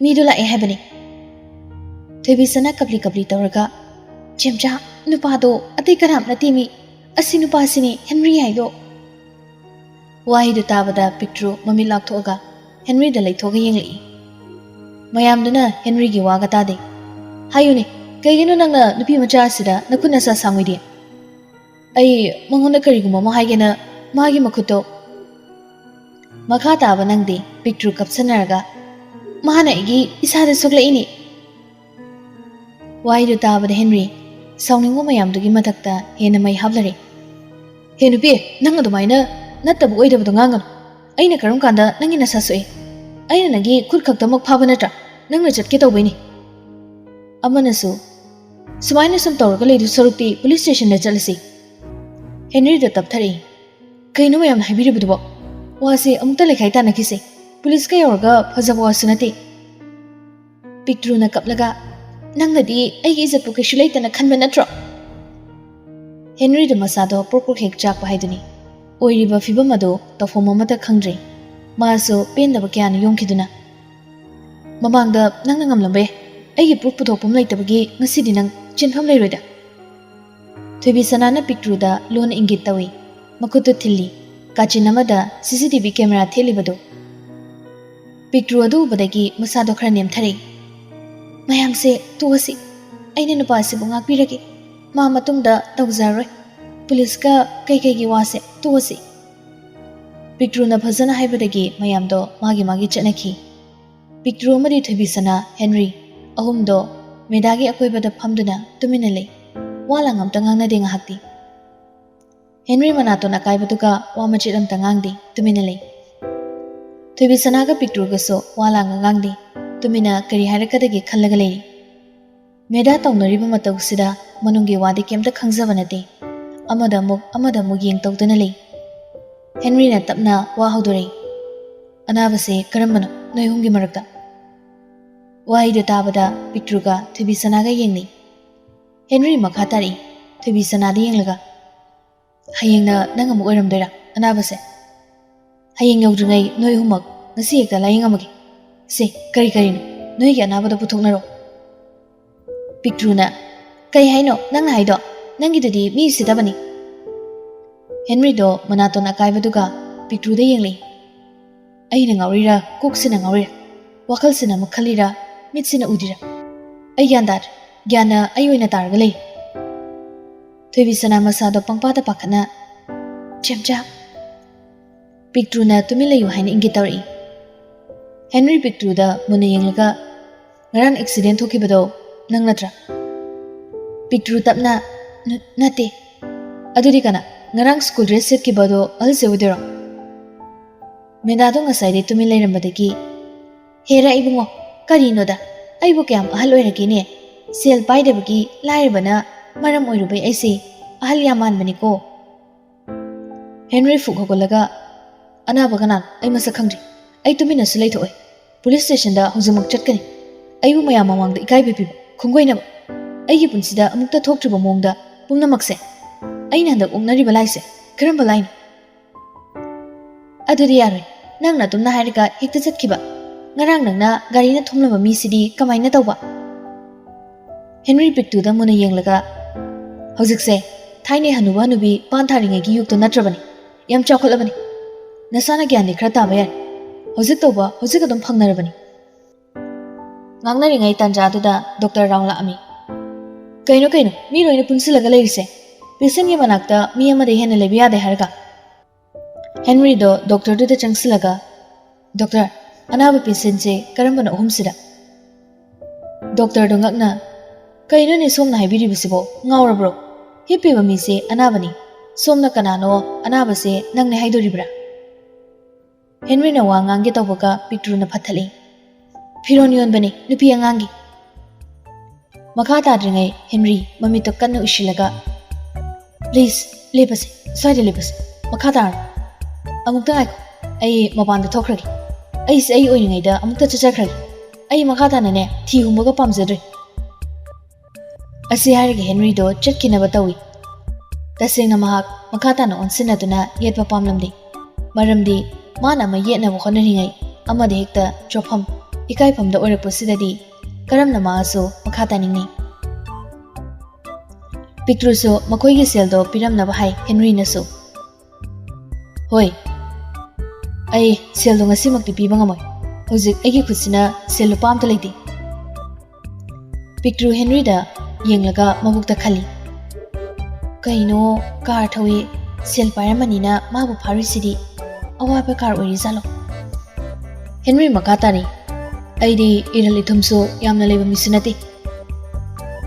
ꯃꯤꯗꯨ ꯂꯥꯛꯑꯦ ꯍꯥꯏꯕꯅꯤ꯫" ꯊꯣꯏꯕꯤ ꯁꯅꯥ ꯀꯞꯂꯤ ꯀꯞꯂꯤ ꯇꯧꯔꯒ, "ꯆꯦꯝꯆꯥ, ꯅꯨꯄꯥꯗꯣ ꯑꯇꯩ ꯀꯅꯥꯝ ꯅꯠꯇꯦ ꯃꯤ꯫ ꯑꯁꯤ ꯅꯨꯄꯥꯁꯤꯅꯤ ꯍꯦꯟꯔꯤ ꯍꯥꯏꯗꯣ꯫" ꯋꯥꯍꯩꯗꯨ ꯇꯥꯕꯗ ꯄꯤꯛꯇ꯭ꯔꯨ ꯃꯃꯤꯠ ꯂꯥꯎꯊꯣꯛꯑꯒ ꯍꯦꯟꯔꯤꯗ ꯂꯩꯊꯣꯛꯑꯒ ꯌꯦꯡꯂꯛꯏ꯫ ꯃꯌꯥꯝꯗꯨꯅ ꯍꯦꯟꯔꯤꯒꯤ ꯋꯥꯒ ꯇꯥꯗꯦ꯫ "ꯍꯥꯏꯌꯨꯅꯦ, ꯀꯩꯒꯤꯅꯣ ꯅꯪꯅ ꯅꯨꯄꯤ ꯃꯆꯥ ꯑꯁꯤꯗ ꯅꯈꯨꯠ ꯅꯁꯥ ꯁꯥꯡꯉꯨꯏꯗꯤ? ꯑꯩ ꯃꯉꯣꯟꯗ ꯀꯔꯤꯒꯨꯝꯕ ꯑꯃ ꯍꯥꯏꯒꯦꯅ ꯃꯥꯒꯤ ꯃꯈꯨꯠꯇꯣ꯫" ꯃꯈꯥ ꯇꯥꯕ ꯅꯪꯗꯦ ꯄꯤꯛꯇ꯭ꯔꯨ ꯀꯞꯁꯟꯅꯔꯒ, "ꯃꯥꯅ ꯑꯩꯒꯤ ꯏꯁꯥꯗ ꯁꯣꯛꯂꯛꯏꯅꯦ꯫" ꯋꯥꯍꯩꯗꯨ ꯇꯥꯕꯗ ꯍꯦꯟꯔꯤ ꯁꯥꯎꯅꯤꯡꯕ ꯃꯌꯥꯝꯗꯨꯒꯤ ꯃꯊꯛꯇ ꯍꯦꯟꯅ ꯃꯩ ꯍꯥꯞꯂꯔꯦ꯫ "ꯍꯦ ꯅꯨꯄꯤ, ꯅꯪ ꯑꯗꯨꯃꯥꯏꯅ ꯅꯠꯇꯕ ꯑꯣꯏꯗꯕꯗꯣ ꯉꯥꯡꯒꯅꯨ꯫ ꯑꯩꯅ ꯀꯔꯝ ꯀꯥꯟꯗ ꯅꯪꯒꯤ ꯅꯁꯥ ꯁꯣꯛꯏ? ꯑꯩꯅ ꯅꯪꯒꯤ ꯈꯨꯠ ꯈꯛꯇꯃꯛ ꯐꯥꯕ ꯅꯠꯇ꯭ꯔꯥ? ꯅꯪꯅ ꯆꯠꯀꯦ ꯇꯧꯕꯩꯅꯤ꯫" ꯑꯃꯅꯁꯨ, "ꯁꯨꯃꯥꯏꯅ ꯁꯨꯝ ꯇꯧꯔꯒ ꯂꯩꯗꯨ ꯁꯔꯨꯛꯇꯤ ꯄꯨꯂꯤꯁ ꯁ꯭ꯇꯦꯁꯟꯗ ꯆꯠꯂꯁꯤ꯫" ꯍꯦꯟꯔꯤꯗ ꯇꯞꯊꯔꯛꯏ꯫ "ꯀꯩꯅꯣ ꯃꯌꯥꯝꯅ ꯍꯥꯏꯕꯤꯔꯤꯕꯗꯨꯕꯣ? ꯋꯥꯁꯦ ꯑꯃꯨꯛꯇ ꯂꯩꯈꯥꯏ ꯇꯥꯟꯅꯈꯤꯁꯦ꯫ ꯄꯨꯂꯤꯁꯀ ꯌꯧꯔꯒ ꯐꯖꯕ ꯋꯥꯁꯨ ꯅꯠꯇꯦ꯫" ꯄꯤꯛꯇ꯭ꯔꯨꯅ ꯀꯞꯂꯒ, "ꯅꯪꯅꯗꯤ ꯑꯩꯒꯤ ꯏꯖꯠꯄꯨ ꯀꯩꯁꯨ ꯂꯩꯇꯅ ꯈꯟꯕ ꯅꯠꯇ꯭ꯔꯣ?" ꯍꯦꯟꯔꯤꯗ ꯃꯁꯥꯗꯣ ꯄ꯭ꯔꯣꯛ ꯄ꯭ꯔꯣꯛ ꯍꯦꯛ ꯆꯥꯛꯄ ꯍꯥꯏꯗꯨꯅꯤ꯫ ꯑꯣꯏꯔꯤꯕ ꯐꯤꯕꯝ ꯑꯗꯨ ꯇꯧꯐꯝ ꯑꯃꯠꯇ ꯈꯪꯗ꯭ꯔꯦ꯫ ꯃꯥꯁꯨ ꯄꯦꯟꯗꯕ ꯀꯌꯥꯅ ꯌꯣꯝꯈꯤꯗꯨꯅ, "ꯃꯃꯥꯡꯗ ꯅꯪꯅ ꯉꯝꯂꯝꯕ ꯌꯥꯏ꯫ ꯑꯩꯒꯤ ꯄ꯭ꯔꯨꯐ ꯄꯨꯊꯣꯛꯐꯝ ꯂꯩꯇꯕꯒꯤ ꯉꯁꯤꯗꯤ ꯅꯪ ꯆꯦꯟꯐꯝ ꯂꯩꯔꯣꯏꯗ꯫" ꯊꯣꯏꯕꯤ ꯁꯅꯥꯅ ꯄꯤꯛꯇ꯭ꯔꯨꯗ ꯂꯣꯟꯅ ꯏꯪꯒꯤꯠ ꯇꯧꯏ꯫ ꯃꯈꯨꯠꯇꯨ ꯊꯤꯜꯂꯤ꯫ ꯀꯥꯆꯤꯟ ꯑꯃꯗ ꯁꯤ ꯁꯤ ꯇꯤ ꯚꯤ ꯀꯦꯃꯦꯔꯥ ꯊꯦꯠꯂꯤꯕꯗꯨ꯫ ꯄꯤꯛꯇ꯭ꯔꯨ ꯑꯗꯨ ꯎꯕꯗꯒꯤ ꯃꯁꯥꯗꯣ ꯈꯔ ꯅꯦꯝꯊꯔꯛꯏ꯫ "ꯃꯌꯥꯝꯁꯦ ꯇꯣꯛꯑꯁꯤ꯫ ꯑꯩꯅ ꯅꯨꯄꯥꯁꯤꯕꯨ ꯉꯥꯛꯄꯤꯔꯒꯦ꯫ ꯃꯥ ꯃꯇꯨꯡꯗ ꯇꯧꯖꯔꯔꯣꯏ꯫ ꯄꯨꯂꯤꯁꯀ ꯀꯩꯀꯩꯒꯤ ꯋꯥꯁꯦ ꯇꯣꯛꯑꯁꯤ꯫" ꯄꯤꯛꯇ꯭ꯔꯨꯅ ꯐꯖꯅ ꯍꯥꯏꯕꯗꯒꯤ ꯃꯌꯥꯝꯗꯣ ꯃꯥꯒꯤ ꯃꯥꯒꯤ ꯆꯠꯅꯈꯤ꯫ ꯄꯤꯛꯇ꯭ꯔꯨ ꯑꯃꯗꯤ ꯊꯣꯏꯕꯤꯁꯅꯥ, ꯍꯦꯟꯔꯤ ꯑꯍꯨꯝꯗꯣ ꯃꯦꯗꯥꯒꯤ ꯑꯀꯣꯏꯕꯗ ꯐꯝꯗꯨꯅ ꯇꯨꯃꯤꯟꯅ ꯂꯩ꯫ ꯋꯥ ꯂꯥꯡ ꯑꯝꯇ ꯉꯥꯡꯅꯗꯦ ꯉꯥꯏꯍꯥꯛꯇꯤ꯫ ꯍꯦꯟꯔꯤ ꯃꯅꯥꯇꯣꯟ ꯑꯀꯥꯏꯕꯗꯨꯒ ꯋꯥ ꯃꯆꯦꯠ ꯑꯝꯇ ꯉꯥꯡꯗꯦ, ꯇꯨꯃꯤꯟꯅ ꯂꯩ꯫ ꯊꯣꯏꯕꯤꯁꯅꯥꯒ ꯄꯤꯛꯇ꯭ꯔꯨꯒꯁꯨ ꯋꯥ ꯂꯥꯡꯒ ꯉꯥꯡꯗꯦ, ꯇꯨꯃꯤꯟꯅ ꯀꯔꯤ ꯍꯥꯏꯔꯛꯀꯗꯒꯦ ꯈꯜꯂꯒ ꯂꯩꯔꯤ꯫ ꯃꯦꯗꯥ ꯇꯧꯅꯔꯤꯕ ꯃꯇꯧꯁꯤꯗ ꯃꯅꯨꯡꯒꯤ ꯋꯥꯗꯤ ꯀꯩꯝꯇ ꯈꯪꯖꯕ ꯅꯠꯇꯦ꯫ ꯑꯃꯗ ꯑꯃꯨꯛ, ꯑꯃꯗ ꯑꯃꯨꯛ ꯌꯦꯡ ꯇꯧꯗꯨꯅ ꯂꯩ꯫ ꯍꯦꯟꯔꯤꯅ ꯇꯞꯅ ꯋꯥ ꯍꯧꯗꯣꯔꯛꯏ, "ꯑꯅꯥꯕꯁꯦ ꯀꯔꯝꯕꯅꯣ ꯅꯣꯏ ꯑꯍꯨꯝꯒꯤ ꯃꯔꯛꯇ?" ꯋꯥꯍꯩꯗꯨ ꯇꯥꯕꯗ ꯄꯤꯛꯇ꯭ꯔꯨꯒ ꯊꯣꯏꯕꯤꯁꯅꯥꯒ ꯌꯦꯡꯅꯩ꯫ ꯍꯦꯟꯔꯤ ꯃꯈꯥ ꯇꯥꯔꯛꯏ, ꯊꯣꯏꯕꯤꯁꯅꯥꯗ ꯌꯦꯡꯂꯒ, "ꯍꯌꯦꯡꯅ ꯅꯪ ꯑꯃꯨꯛ ꯑꯣꯏꯔꯝꯗꯣꯏꯔꯥ ꯑꯅꯥꯕꯁꯦ? ꯍꯌꯦꯡ ꯌꯧꯗ꯭ꯔꯤꯉꯩ ꯅꯣꯏ ꯑꯍꯨꯝꯃꯛ ꯉꯁꯤ ꯍꯦꯛꯇ ꯂꯥꯌꯦꯡꯉꯝꯃꯒꯦ꯫ ꯁꯦ, ꯀꯔꯤ ꯀꯔꯤꯅꯣ ꯅꯣꯏꯒꯤ ꯑꯅꯥꯕꯗꯣ ꯄꯨꯊꯣꯛꯅꯔꯣ꯫" ꯄꯤꯛꯇ꯭ꯔꯨꯅ, "ꯀꯩ ꯍꯥꯏꯅꯣ ꯅꯪꯅ ꯍꯥꯏꯗꯣ? ꯅꯪꯒꯤꯗꯨꯗꯤ ꯃꯤ ꯎꯁꯤꯠꯇꯕꯅꯤ꯫" ꯍꯦꯟꯔꯤꯗꯣ ꯃꯅꯥꯇꯣꯟ ꯑꯀꯥꯏꯕꯗꯨꯒ ꯄꯤꯛꯇ꯭ꯔꯨꯗ ꯌꯦꯡꯂꯛꯏ꯫ "ꯑꯩꯅ ꯉꯥꯎꯔꯤꯔꯥ, ꯀꯣꯛꯁꯤꯅ ꯉꯥꯎꯔꯤꯔꯥ, ꯋꯥꯈꯜꯁꯤꯅ ꯑꯃꯨꯛ ꯈꯜꯂꯤꯔꯥ, ꯃꯤꯠꯁꯤꯅ ꯎꯗ꯭ꯔꯤꯔꯥ? ꯑꯩ ꯒ꯭ꯌꯥꯟ ꯇꯥꯗ꯭ꯔꯦ꯫ ꯒ꯭ꯌꯥꯟꯅ ꯑꯩ ꯑꯣꯏꯅ ꯇꯥꯔꯒ ꯂꯩ꯫" ꯊꯣꯏꯕꯤꯁꯅꯥ ꯃꯁꯥꯗꯣ ꯄꯪꯄꯥꯗ ꯄꯥꯈꯠꯅ, "ꯆꯦꯝꯆꯥ꯫" ꯄꯤꯛꯇ꯭ꯔꯨꯅ ꯇꯨꯃꯤꯟ ꯂꯩꯌꯨ ꯍꯥꯏꯅ ꯏꯪꯒꯤꯠ ꯇꯧꯔꯛꯏ꯫ ꯍꯦꯟꯔꯤ ꯄꯤꯛꯇ꯭ꯔꯨꯗ ꯃꯨꯟꯅ ꯌꯦꯡꯂꯒ, "ꯉꯔꯥꯡ ꯑꯦꯛꯁꯤꯗꯦꯟ ꯊꯣꯛꯈꯤꯕꯗꯣ ꯅꯪ ꯅꯠꯇ꯭ꯔꯥ?" ꯄꯤꯛꯇ꯭ꯔꯨ ꯇꯞꯅ, "ꯅ-, ꯅꯠꯇꯦ꯫" "ꯑꯗꯨꯗꯤ ꯀꯅꯥ? ꯉꯔꯥꯡ ꯁ꯭ꯀꯨꯜ ꯗ꯭ꯔꯦꯁ ꯁꯦꯠꯈꯤꯕꯗꯣ ꯑꯍꯜꯁꯦ ꯑꯣꯏꯗꯣꯏꯔꯣ?" ꯃꯦꯗꯥꯗꯣ ꯉꯁꯥꯏꯗꯩ ꯇꯨꯃꯤꯟ ꯂꯩꯔꯝꯕꯗꯒꯤ, "ꯍꯦꯔꯥ ꯏꯕꯨꯡꯉꯣ, ꯀꯔꯤꯅꯣꯗ? ꯑꯩꯕꯨ ꯀꯌꯥꯝ ꯑꯍꯜ ꯑꯣꯏꯔꯒꯦꯅꯦ? ꯁꯦꯜ ꯄꯥꯏꯗꯕꯒꯤ ꯂꯥꯏꯔꯕꯅ ꯃꯔꯝ ꯑꯣꯏꯔꯨꯕꯩ ꯑꯩꯁꯦ ꯑꯍꯜ ꯌꯥꯝ ꯃꯥꯟꯕꯅꯤꯀꯣ꯫" ꯍꯦꯟꯔꯤ ꯐꯨꯛ ꯍꯧꯒꯠꯂꯒ, "ꯑꯅꯥꯕ ꯀꯅꯥꯅꯣ? ꯑꯩ ꯃꯁꯛ ꯈꯪꯗ꯭ꯔꯤ꯫ ꯑꯩ ꯇꯨꯃꯤꯟꯅꯁꯨ ꯂꯩꯊꯣꯛꯑꯣꯏ꯫ ꯄꯨꯂꯤꯁ ꯁ꯭ꯇꯦꯁꯟꯗ ꯍꯧꯖꯤꯛꯃꯛ ꯆꯠꯀꯅꯤ꯫ ꯑꯩꯕꯨ ꯃꯌꯥꯝ ꯃꯃꯥꯡꯗ ꯏꯀꯥꯏꯕ ꯄꯤꯕ, ꯈꯣꯡꯒꯣꯏꯅꯕ꯫ ꯑꯩꯒꯤ ꯄꯨꯟꯁꯤꯗ ꯑꯃꯨꯛꯇ ꯊꯣꯛꯇ꯭ꯔꯤꯕ ꯃꯑꯣꯡꯗ ꯄꯨꯝꯅꯃꯛꯁꯦ꯫ ꯑꯩꯅ ꯍꯟꯗꯛ ꯑꯣꯛꯅꯔꯤꯕ ꯂꯥꯏꯁꯦ ꯀꯔꯝꯕ ꯂꯥꯏꯅꯣ?" "ꯑꯗꯨꯗꯤ ꯌꯥꯔꯣꯏ꯫ ꯅꯪ ꯅꯇꯣꯝꯅ ꯍꯥꯏꯔꯒ ꯍꯦꯛꯇ ꯆꯠꯈꯤꯕ꯫ ꯉꯔꯥꯡ ꯅꯪꯅ ꯒꯥꯔꯤꯅ ꯊꯣꯝꯂꯝꯕ ꯃꯤꯁꯤꯗꯤ ꯀꯃꯥꯏꯅ ꯇꯧꯕ?" ꯍꯦꯟꯔꯤ ꯄꯤꯛꯇ꯭ꯔꯨꯗ ꯃꯨꯟꯅ ꯌꯦꯡꯂꯒ, "ꯍꯧꯖꯤꯛꯁꯦ ꯊꯥꯏꯅꯩ ꯍꯅꯨꯕ ꯍꯅꯨꯕꯤ ꯄꯥꯟ ꯊꯥꯔꯤꯉꯩꯒꯤ ꯌꯨꯒꯇꯣ ꯅꯠꯇ꯭ꯔꯕꯅꯤ꯫ ꯌꯥꯝ ꯆꯥꯎꯈꯠꯂꯕꯅꯤ꯫ ꯅꯁꯥꯅ ꯒ꯭ꯌꯥꯟꯗꯤ ꯈꯔ ꯇꯥꯕ ꯌꯥꯔꯦ꯫ ꯍꯧꯖꯤꯛ ꯇꯧꯕ ꯍꯧꯖꯤꯛ ꯑꯗꯨꯝ ꯐꯪꯅꯔꯕꯅꯤ꯫" ꯉꯥꯡꯅꯔꯤꯉꯩ ꯇꯥꯟꯖꯥꯗꯨꯗ ꯗꯣꯛꯇꯔ ꯔꯥꯎꯟ ꯂꯥꯛꯑꯝꯃꯤ꯫ "ꯀꯩꯅꯣ, ꯀꯩꯅꯣ, ꯃꯤ ꯂꯣꯏꯅ ꯄꯨꯟꯁꯤꯜꯂꯒ ꯂꯩꯔꯤꯁꯦ? ꯄꯦꯁꯦꯟꯒꯤ ꯃꯅꯥꯛꯇ ꯃꯤ ꯑꯃꯗꯩ ꯍꯦꯟꯅ ꯂꯩꯕ ꯌꯥꯗꯦ ꯍꯥꯏꯔꯒ?" ꯍꯦꯟꯔꯤꯗꯣ ꯗꯣꯛꯇꯔꯗꯨꯗ ꯆꯪꯁꯤꯜꯂꯒ, "ꯗꯣꯛꯇꯔ, ꯑꯅꯥꯕ ꯄꯦꯁꯦꯟꯁꯦ ꯀꯔꯝꯕꯅꯣ ꯑꯍꯨꯝꯁꯤꯗ?" ꯗꯣꯛꯇꯔꯗꯣ ꯉꯛꯅ, "ꯀꯩꯅꯣꯅꯦ ꯁꯣꯝꯅ ꯍꯥꯏꯕꯤꯔꯤꯕꯁꯤꯕꯣ? ꯉꯥꯎꯔꯕ꯭ꯔꯣ? ꯍꯤꯞꯄꯤꯕ ꯃꯤꯁꯦ ꯑꯅꯥꯕꯅꯤ꯫ ꯁꯣꯝꯅ ꯀꯅꯥꯅꯣ ꯑꯅꯥꯕꯁꯦ ꯅꯪꯅꯦ ꯍꯥꯏꯗꯣꯔꯤꯕ꯭ꯔꯥ?" ꯍꯦꯟꯔꯤꯅ ꯋꯥ ꯉꯥꯡꯒꯦ ꯇꯧꯕꯒ ꯄꯤꯛꯇ꯭ꯔꯨꯅ ꯐꯠꯊꯠꯂꯤ꯫ "ꯐꯤꯔꯣꯟ ꯌꯣꯟꯕꯅꯤ, ꯅꯨꯄꯤ ꯑꯉꯥꯡꯒꯤ꯫" ꯃꯈꯥ ꯇꯥꯗ꯭ꯔꯤꯉꯩ ꯍꯦꯟꯔꯤ ꯃꯃꯤꯠꯇꯣ ꯀꯟꯅ ꯎꯏꯁꯤꯜꯂꯒ, "Please, ꯂꯦꯞꯄꯁꯦ, ꯁ꯭ꯋꯥꯏꯗ ꯂꯦꯞꯄꯁꯦ, ꯃꯈꯥ ꯇꯥꯔꯅꯨ꯫ ꯑꯃꯨꯛꯇ ꯉꯥꯏꯈꯣ, ꯑꯩ ꯃꯄꯥꯟꯗ ꯊꯣꯛꯈ꯭ꯔꯒꯦ꯫ ꯑꯩꯁꯦ ꯑꯩ ꯑꯣꯏꯔꯤꯉꯩꯗ ꯑꯃꯨꯛꯇ ꯆꯠꯆꯈ꯭ꯔꯒꯦ꯫ ꯑꯩ ꯃꯈꯥ ꯇꯥꯅꯅꯦ ꯊꯤ ꯍꯨꯝꯕꯒ ꯄꯥꯝꯖꯗ꯭ꯔꯦ꯫" ꯑꯁꯤ ꯍꯥꯏꯔꯒ ꯍꯦꯟꯔꯤꯗꯣ ꯆꯠꯈꯤꯅꯕ ꯇꯧꯏ꯫ ꯇꯁꯦꯡꯅ ꯃꯍꯥꯛ ꯃꯈꯥ ꯇꯥꯅ ꯑꯣꯟꯁꯤꯟꯅꯗꯨꯅ ꯌꯦꯠꯄ ꯄꯥꯝꯂꯝꯗꯦ꯫ ꯃꯔꯝꯗꯤ ꯃꯥꯅ ꯑꯃ ꯌꯦꯠꯅꯕ ꯍꯣꯠꯅꯔꯤꯉꯩ ꯑꯃꯗ ꯍꯦꯛꯇ ꯆꯣꯞꯐꯝ, ꯏꯀꯥꯏꯐꯝꯗ ꯑꯣꯏꯔꯛꯄꯁꯤꯗꯗꯤ ꯀꯔꯝꯅ ꯃꯥꯁꯨ ꯃꯈꯥ ꯇꯥꯅꯤꯡꯅꯤ? ꯄꯤꯛꯇ꯭ꯔꯨꯁꯨ ꯃꯈꯣꯏꯒꯤ ꯁꯦꯜꯗꯣ ꯄꯤꯔꯝꯅꯕ ꯍꯥꯏ ꯍꯦꯟꯔꯤꯅꯁꯨ꯫ "ꯍꯣꯏ, ꯑꯩ ꯁꯦꯜꯗꯣ ꯉꯁꯤꯃꯛꯇꯤ ꯄꯤꯕ ꯉꯝꯃꯣꯏ꯫ ꯍꯧꯖꯤꯛ ꯑꯩꯒꯤ ꯈꯨꯠꯁꯤꯅ ꯁꯦꯜ ꯂꯨꯄꯥ ꯑꯝꯇ ꯂꯩꯇꯦ꯫" ꯄꯤꯛꯇ꯭ꯔꯨ ꯍꯦꯟꯔꯤꯗ ꯌꯦꯡꯂꯒ ꯃꯕꯨꯛꯇ ꯈꯜꯂꯤ, "ꯀꯩꯅꯣ, ꯀꯥꯔ ꯊꯧꯏ, ꯁꯦꯜ ꯄꯥꯏꯔꯝꯃꯅꯤꯅ ꯃꯥꯕꯨ ꯐꯥꯔꯨꯏꯁꯤꯗꯤ? ꯑꯋꯥꯕ ꯀꯥꯔ ꯑꯣꯏꯔꯤꯖꯥꯠꯂꯣ?" ꯍꯦꯟꯔꯤ ꯃꯈꯥ ꯇꯥꯔꯤ, "ꯑꯩꯗꯤ ꯏꯔꯜ ꯏꯊꯨꯝꯁꯨ ꯌꯥꯝꯅ ꯂꯩꯕ ꯃꯤꯁꯨ ꯅꯠꯇꯦ꯫"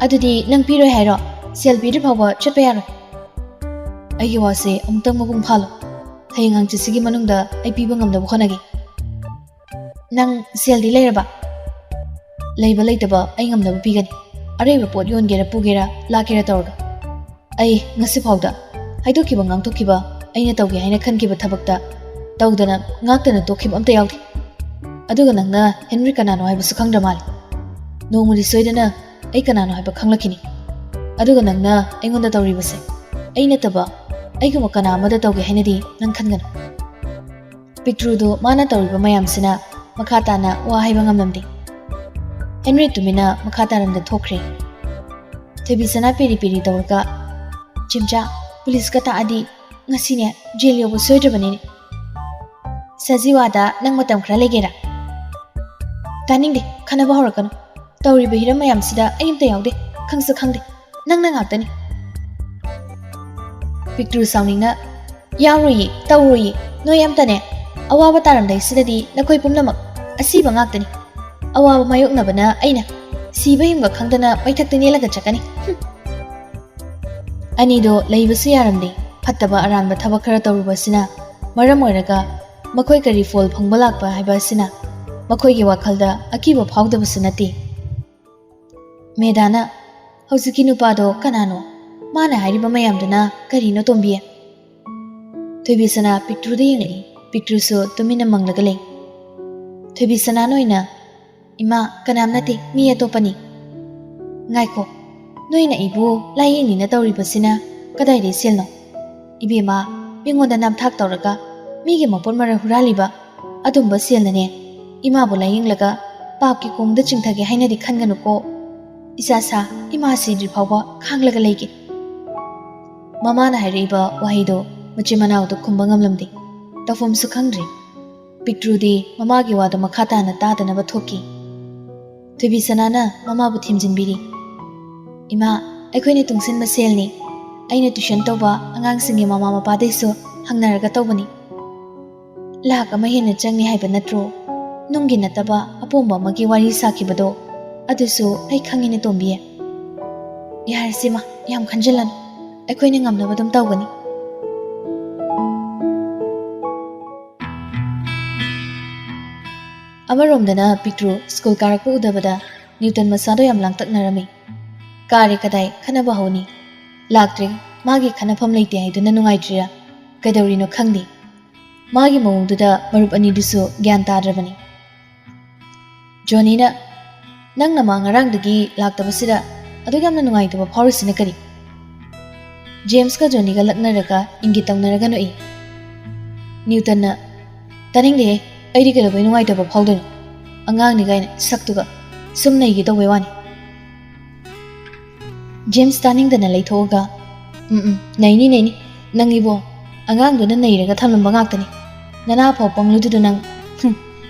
"ꯑꯗꯨꯗꯤ ꯅꯪ ꯄꯤꯔꯣꯏ ꯍꯥꯏꯔꯣ? ꯁꯦꯜ ꯄꯤꯗ꯭ꯔꯤ ꯐꯥꯎꯕ ꯆꯠꯄ ꯌꯥꯔꯣꯏ?" "ꯑꯩꯒꯤ ꯋꯥꯁꯦ ꯑꯃꯨꯛꯇꯪ ꯃꯄꯨꯡ ꯐꯥꯍꯜꯂꯣ꯫ ꯍꯌꯦꯡ ꯍꯪꯆꯤꯠꯁꯤꯒꯤ ꯃꯅꯨꯡꯗ ꯑꯩ ꯄꯤꯕ ꯉꯝꯅꯕ ꯍꯣꯠꯅꯒꯦ꯫" "ꯅꯪ ꯁꯦꯜꯗꯤ ꯂꯩꯔꯕ?" "ꯂꯩꯕ ꯂꯩꯇꯕ ꯑꯩ ꯉꯝꯅꯕ ꯄꯤꯒꯅꯤ꯫ ꯑꯔꯩꯕ ꯄꯣꯠ ꯌꯣꯟꯒꯦꯔꯥ ꯄꯨꯒꯦꯔꯥ ꯂꯥꯛꯀꯦꯔꯥ ꯇꯧꯔꯒ꯫ ꯑꯩ ꯉꯁꯤ ꯐꯥꯎꯗ ꯍꯥꯏꯗꯣꯛꯈꯤꯕ ꯉꯥꯡꯊꯣꯛꯈꯤꯕ, ꯑꯩꯅ ꯇꯧꯒꯦ ꯍꯥꯏꯅ ꯈꯟꯈꯤꯕ ꯊꯕꯛꯇ ꯇꯧꯗꯅ ꯉꯥꯛꯇꯅ ꯇꯣꯛꯈꯤꯕ ꯑꯝꯇ ꯌꯥꯎꯗꯦ꯫ ꯑꯗꯨꯒ ꯅꯪꯅ ꯍꯦꯟꯔꯤ ꯀꯅꯥꯅꯣ ꯍꯥꯏꯕꯁꯨ ꯈꯪꯗ꯭ꯔ ꯃꯥꯜꯂꯦ꯫ ꯅꯣꯡꯃꯗꯤ ꯁꯣꯏꯗꯅ ꯑꯩ ꯀꯅꯥꯅꯣ ꯍꯥꯏꯕ ꯈꯪꯂꯛꯈꯤꯅꯤ꯫ ꯑꯗꯨꯒ ꯅꯪꯅ ꯑꯩꯉꯣꯟꯗ ꯇꯧꯔꯤꯕꯁꯦ ꯑꯩ ꯅꯠꯇꯕ ꯑꯩꯒꯨꯝꯕ ꯀꯅꯥ ꯑꯃꯗ ꯇꯧꯒꯦ ꯍꯥꯏꯅꯗꯤ ꯅꯪ ꯈꯟꯒꯅꯨ꯫" ꯄꯤꯛꯇ꯭ꯔꯨꯗꯨ ꯃꯥꯅ ꯇꯧꯔꯤꯕ ꯃꯌꯥꯝꯁꯤꯅ ꯃꯈꯥ ꯇꯥꯅ ꯋꯥ ꯍꯥꯏꯕ ꯉꯝꯂꯝꯗꯦ꯫ ꯍꯦꯟꯔꯤ ꯇꯨꯃꯤꯟꯅ ꯃꯈꯥ ꯇꯥꯔꯝꯗ ꯊꯣꯛꯈ꯭ꯔꯦ꯫ ꯊꯣꯏꯕꯤꯁꯅꯥ ꯄꯦꯔꯤ ꯄꯦꯔꯤ ꯇꯧꯔꯒ, "ꯆꯦꯝꯆꯥ, ꯄꯨꯂꯤꯁꯀ ꯇꯥꯛꯑꯗꯤ ꯉꯁꯤꯅꯦ ꯖꯦꯜ ꯌꯧꯕ ꯁꯣꯏꯗ꯭ꯔꯕꯅꯤꯅꯦ꯫ ꯁꯖꯤꯋꯥꯗ ꯅꯪ ꯃꯇꯝ ꯈꯔ ꯂꯩꯒꯦꯔꯥ?" "ꯇꯥꯅꯤꯡꯗꯦ, ꯈꯟꯅꯕ ꯍꯧꯔꯛꯀꯅꯨ꯫ ꯇꯧꯔꯤꯕ ꯍꯤꯔꯝ ꯃꯌꯥꯝꯁꯤꯗ ꯑꯩ ꯑꯝꯇ ꯌꯥꯎꯗꯦ, ꯈꯪꯁꯨ ꯈꯪꯗꯦ꯫ ꯅꯪꯅ ꯉꯥꯛꯇꯅꯤ꯫" ꯄꯤꯛꯇ꯭ꯔꯨ ꯁꯥꯎꯅꯤꯡꯅ, "ꯌꯥꯎꯔꯣꯏꯌꯦ, ꯇꯧꯔꯣꯏꯌꯦ꯫ ꯅꯣꯏ ꯑꯝꯇꯅꯦ꯫ ꯑꯋꯥꯕ ꯇꯥꯔꯝꯗꯥꯏꯁꯤꯗꯗꯤ ꯅꯈꯣꯏ ꯄꯨꯝꯅꯃꯛ ꯑꯁꯤꯕ ꯉꯥꯛꯇꯅꯤ꯫ ꯑꯋꯥꯕ ꯃꯥꯌꯣꯛꯅꯕꯅ ꯑꯩꯅ ꯁꯤꯕ ꯍꯤꯡꯕ ꯈꯪꯗꯅ ꯃꯩꯊꯛꯇ ꯅꯦꯜꯂꯒ ꯆꯠꯀꯅꯤ꯫ ꯍꯨꯝ꯫ ꯑꯅꯤꯗꯣ ꯂꯩꯕꯁꯨ ꯌꯥꯔꯝꯗꯦ꯫ ꯐꯠꯇꯕ ꯑꯔꯥꯟꯕ ꯊꯕꯛ ꯈꯔ ꯇꯧꯔꯨꯕꯁꯤꯅ ꯃꯔꯝ ꯑꯣꯏꯔꯒ ꯃꯈꯣꯏ ꯀꯔꯤ ꯐꯣꯜ ꯐꯪꯕ ꯂꯥꯛꯄ ꯍꯥꯏꯕ ꯑꯁꯤꯅ ꯃꯈꯣꯏꯒꯤ ꯋꯥꯈꯜꯗ ꯑꯀꯤꯕ ꯐꯥꯎꯗꯕꯁꯨ ꯅꯠꯇꯦ꯫ ꯃꯦꯗꯥꯅ, "ꯍꯧꯖꯤꯛꯀꯤ ꯅꯨꯄꯥꯗꯣ ꯀꯅꯥꯅꯣ? ꯃꯥꯅ ꯍꯥꯏꯔꯤꯕ ꯃꯌꯥꯝꯗꯨꯅ ꯀꯔꯤꯅꯣ, ꯇꯣꯝꯕꯤ?" ꯊꯣꯏꯕꯤꯁꯅꯥ ꯄꯤꯛꯇ꯭ꯔꯨꯗ ꯌꯦꯡꯂꯛꯏ꯫ ꯄꯤꯛꯇ꯭ꯔꯨꯁꯨ ꯇꯨꯃꯤꯟꯅ ꯃꯪꯂꯒ ꯂꯩ꯫ ꯊꯣꯏꯕꯤꯁꯅꯥꯅ ꯑꯣꯏꯅ, "ꯏꯃꯥ, ꯀꯅꯥꯝ ꯅꯠꯇꯦ, ꯃꯤ ꯑꯇꯣꯞꯄꯅꯤ꯫" "ꯉꯥꯏꯈꯣ, ꯅꯣꯏꯅ ꯑꯩꯕꯨ ꯂꯥꯏꯌꯦꯡꯅꯤꯅ ꯇꯧꯔꯤꯕꯁꯤꯅ ꯀꯗꯥꯏꯗꯩ ꯁꯦꯜꯅꯣ? ꯏꯕꯦꯝꯃ, ꯃꯤꯉꯣꯟꯗ ꯅꯝꯊꯥꯛ ꯇꯧꯔꯒ ꯃꯤꯒꯤ ꯃꯄꯣꯠ ꯃꯔꯜ ꯍꯨꯔꯥꯜꯂꯤꯕ ꯑꯗꯨꯝꯕ ꯁꯦꯜꯅꯅꯦ ꯏꯃꯥꯕꯨ ꯂꯥꯏꯌꯦꯡꯂꯒ ꯄꯥꯞꯀꯤ ꯀꯣꯡꯗ ꯆꯤꯡꯊꯒꯦ ꯍꯥꯏꯅꯗꯤ ꯈꯟꯒꯅꯨꯀꯣ꯫ ꯏꯆꯥ ꯁꯥ, ꯏꯃꯥ ꯁꯤꯗ꯭ꯔꯤ ꯐꯥꯎꯕ ꯈꯥꯡꯂꯒ ꯂꯩꯒꯦ꯫" ꯃꯃꯥꯅ ꯍꯥꯏꯔꯛꯏꯕ ꯋꯥꯍꯩꯗꯣ ꯃꯆꯤꯟ ꯃꯅꯥꯎꯗ ꯈꯨꯝꯕ ꯉꯝꯂꯝꯗꯦ꯫ ꯇꯧꯐꯝꯁꯨ ꯈꯪꯗ꯭ꯔꯦ꯫ ꯄꯤꯛꯇ꯭ꯔꯨꯗꯤ ꯃꯃꯥꯒꯤ ꯋꯥꯗꯣ ꯃꯈꯥ ꯇꯥꯅ ꯇꯥꯗꯅꯕ ꯊꯣꯛꯈꯤ꯫ ꯊꯣꯏꯕꯤꯁꯅꯥꯅ ꯃꯃꯥꯕꯨ ꯊꯦꯝꯖꯤꯟꯕꯤꯔꯤ꯫ "ꯏꯃꯥ, ꯑꯩꯈꯣꯏꯅ ꯇꯨꯡꯁꯤꯟꯕ ꯁꯦꯜꯅꯤ꯫ ꯑꯩꯅ ꯇ꯭ꯌꯨꯁꯟ ꯇꯧꯕ ꯑꯉꯥꯡꯁꯤꯡꯒꯤ ꯃꯃꯥ ꯃꯄꯥꯗꯩꯁꯨ ꯍꯪꯅꯔꯒ ꯇꯧꯕꯅꯤ꯫ ꯂꯥꯛ ꯑꯃ ꯍꯦꯟꯅ ꯆꯪꯅꯤ ꯍꯥꯏꯕ ꯅꯠꯇ꯭ꯔꯣ? ꯅꯨꯡꯒꯤ ꯅꯠꯇꯕ ꯑꯄꯣꯝꯕ ꯑꯃꯒꯤ ꯋꯥꯔꯤ ꯁꯥꯈꯤꯕꯗꯣ, ꯑꯗꯨꯁꯨ ꯑꯩ ꯈꯪꯉꯤꯅꯦ, ꯇꯣꯝꯕꯤ꯫ ꯌꯥꯔꯦꯁꯦ ꯏꯃꯥ, ꯌꯥꯝ ꯈꯟꯖꯤꯜꯂꯅꯨ꯫ ꯑꯩꯈꯣꯏꯅ ꯉꯝꯅꯕ ꯑꯗꯨꯝ ꯇꯧꯒꯅꯤ꯫" ꯑꯃꯔꯣꯝꯗꯅ ꯄꯤꯛꯇ꯭ꯔꯨ ꯁ꯭ꯀꯨꯜ ꯀꯥꯔꯛꯄ ꯎꯗꯕꯗ ꯅ꯭ꯌꯨꯇꯟ ꯃꯁꯥꯗꯣ ꯌꯥꯝ ꯂꯥꯡꯇꯛꯅꯔꯝꯃꯤ꯫ ꯀꯥꯔꯦ ꯀꯗꯥꯏ ꯈꯟꯅꯕ ꯍꯧꯅꯤ? ꯂꯥꯛꯇ꯭ꯔꯦ, ꯃꯥꯒꯤ ꯈꯟꯅꯐꯝ ꯂꯩꯇꯦ ꯍꯥꯏꯗꯨꯅ ꯅꯨꯡꯉꯥꯏꯇ꯭ꯔꯤꯔꯥ? ꯀꯩꯗꯧꯔꯤꯅꯣ ꯈꯪꯗꯦ꯫ ꯃꯥꯒꯤ ꯃꯑꯣꯡꯗꯨꯗ ꯃꯔꯨꯞ ꯑꯅꯤꯗꯨꯁꯨ ꯒ꯭ꯌꯥꯟ ꯇꯥꯗ꯭ꯔꯕꯅꯤ꯫ ꯖꯣꯅꯤꯅ, "ꯅꯪꯅ ꯃꯥ ꯉꯔꯥꯡꯗꯒꯤ ꯂꯥꯛꯇꯕꯁꯤꯗ ꯑꯗꯨꯛ ꯌꯥꯝꯅ ꯅꯨꯡꯉꯥꯏꯇꯕ ꯐꯥꯎꯔꯤꯁꯤꯅ ꯀꯔꯤ?" ꯖꯦꯝꯁꯀ ꯖꯣꯅꯤꯒ ꯂꯛꯅꯔꯒ ꯏꯪꯒꯤꯠ ꯇꯧꯅꯔꯒ ꯅꯣꯛꯏ꯫ ꯅ꯭ꯌꯨꯇꯟꯅ, "ꯇꯥꯅꯤꯡꯗꯦꯍꯦ, ꯑꯩꯗꯤ ꯀꯩꯗꯧꯕꯩ ꯅꯨꯡꯉꯥꯏꯇꯕ ꯐꯥꯎꯗꯣꯏꯅꯣ? ꯑꯉꯥꯡꯅꯤ ꯀꯥꯏꯅ ꯁꯛꯇꯨꯒ꯫ ꯁꯨꯝ ꯅꯩꯒꯦ ꯇꯧꯕꯩ ꯋꯥꯅꯤ꯫" ꯖꯦꯝꯁ ꯇꯥꯅꯤꯡꯗꯅ ꯂꯩꯊꯣꯛꯑꯒ, "ꯎꯝ, ꯎꯝ, ꯅꯩꯅꯤ, ꯅꯩꯅꯤ꯫ ꯅꯪ ꯏꯕꯣ, ꯑꯉꯥꯡꯗꯨꯅ ꯅꯩꯔꯒ ꯊꯝꯂꯝꯕ ꯉꯥꯛꯇꯅꯤ꯫ ꯅꯅꯥ ꯐꯥꯎ ꯄꯪꯂꯨꯗꯨꯗ ꯅꯪ꯫ ꯍꯨꯝ,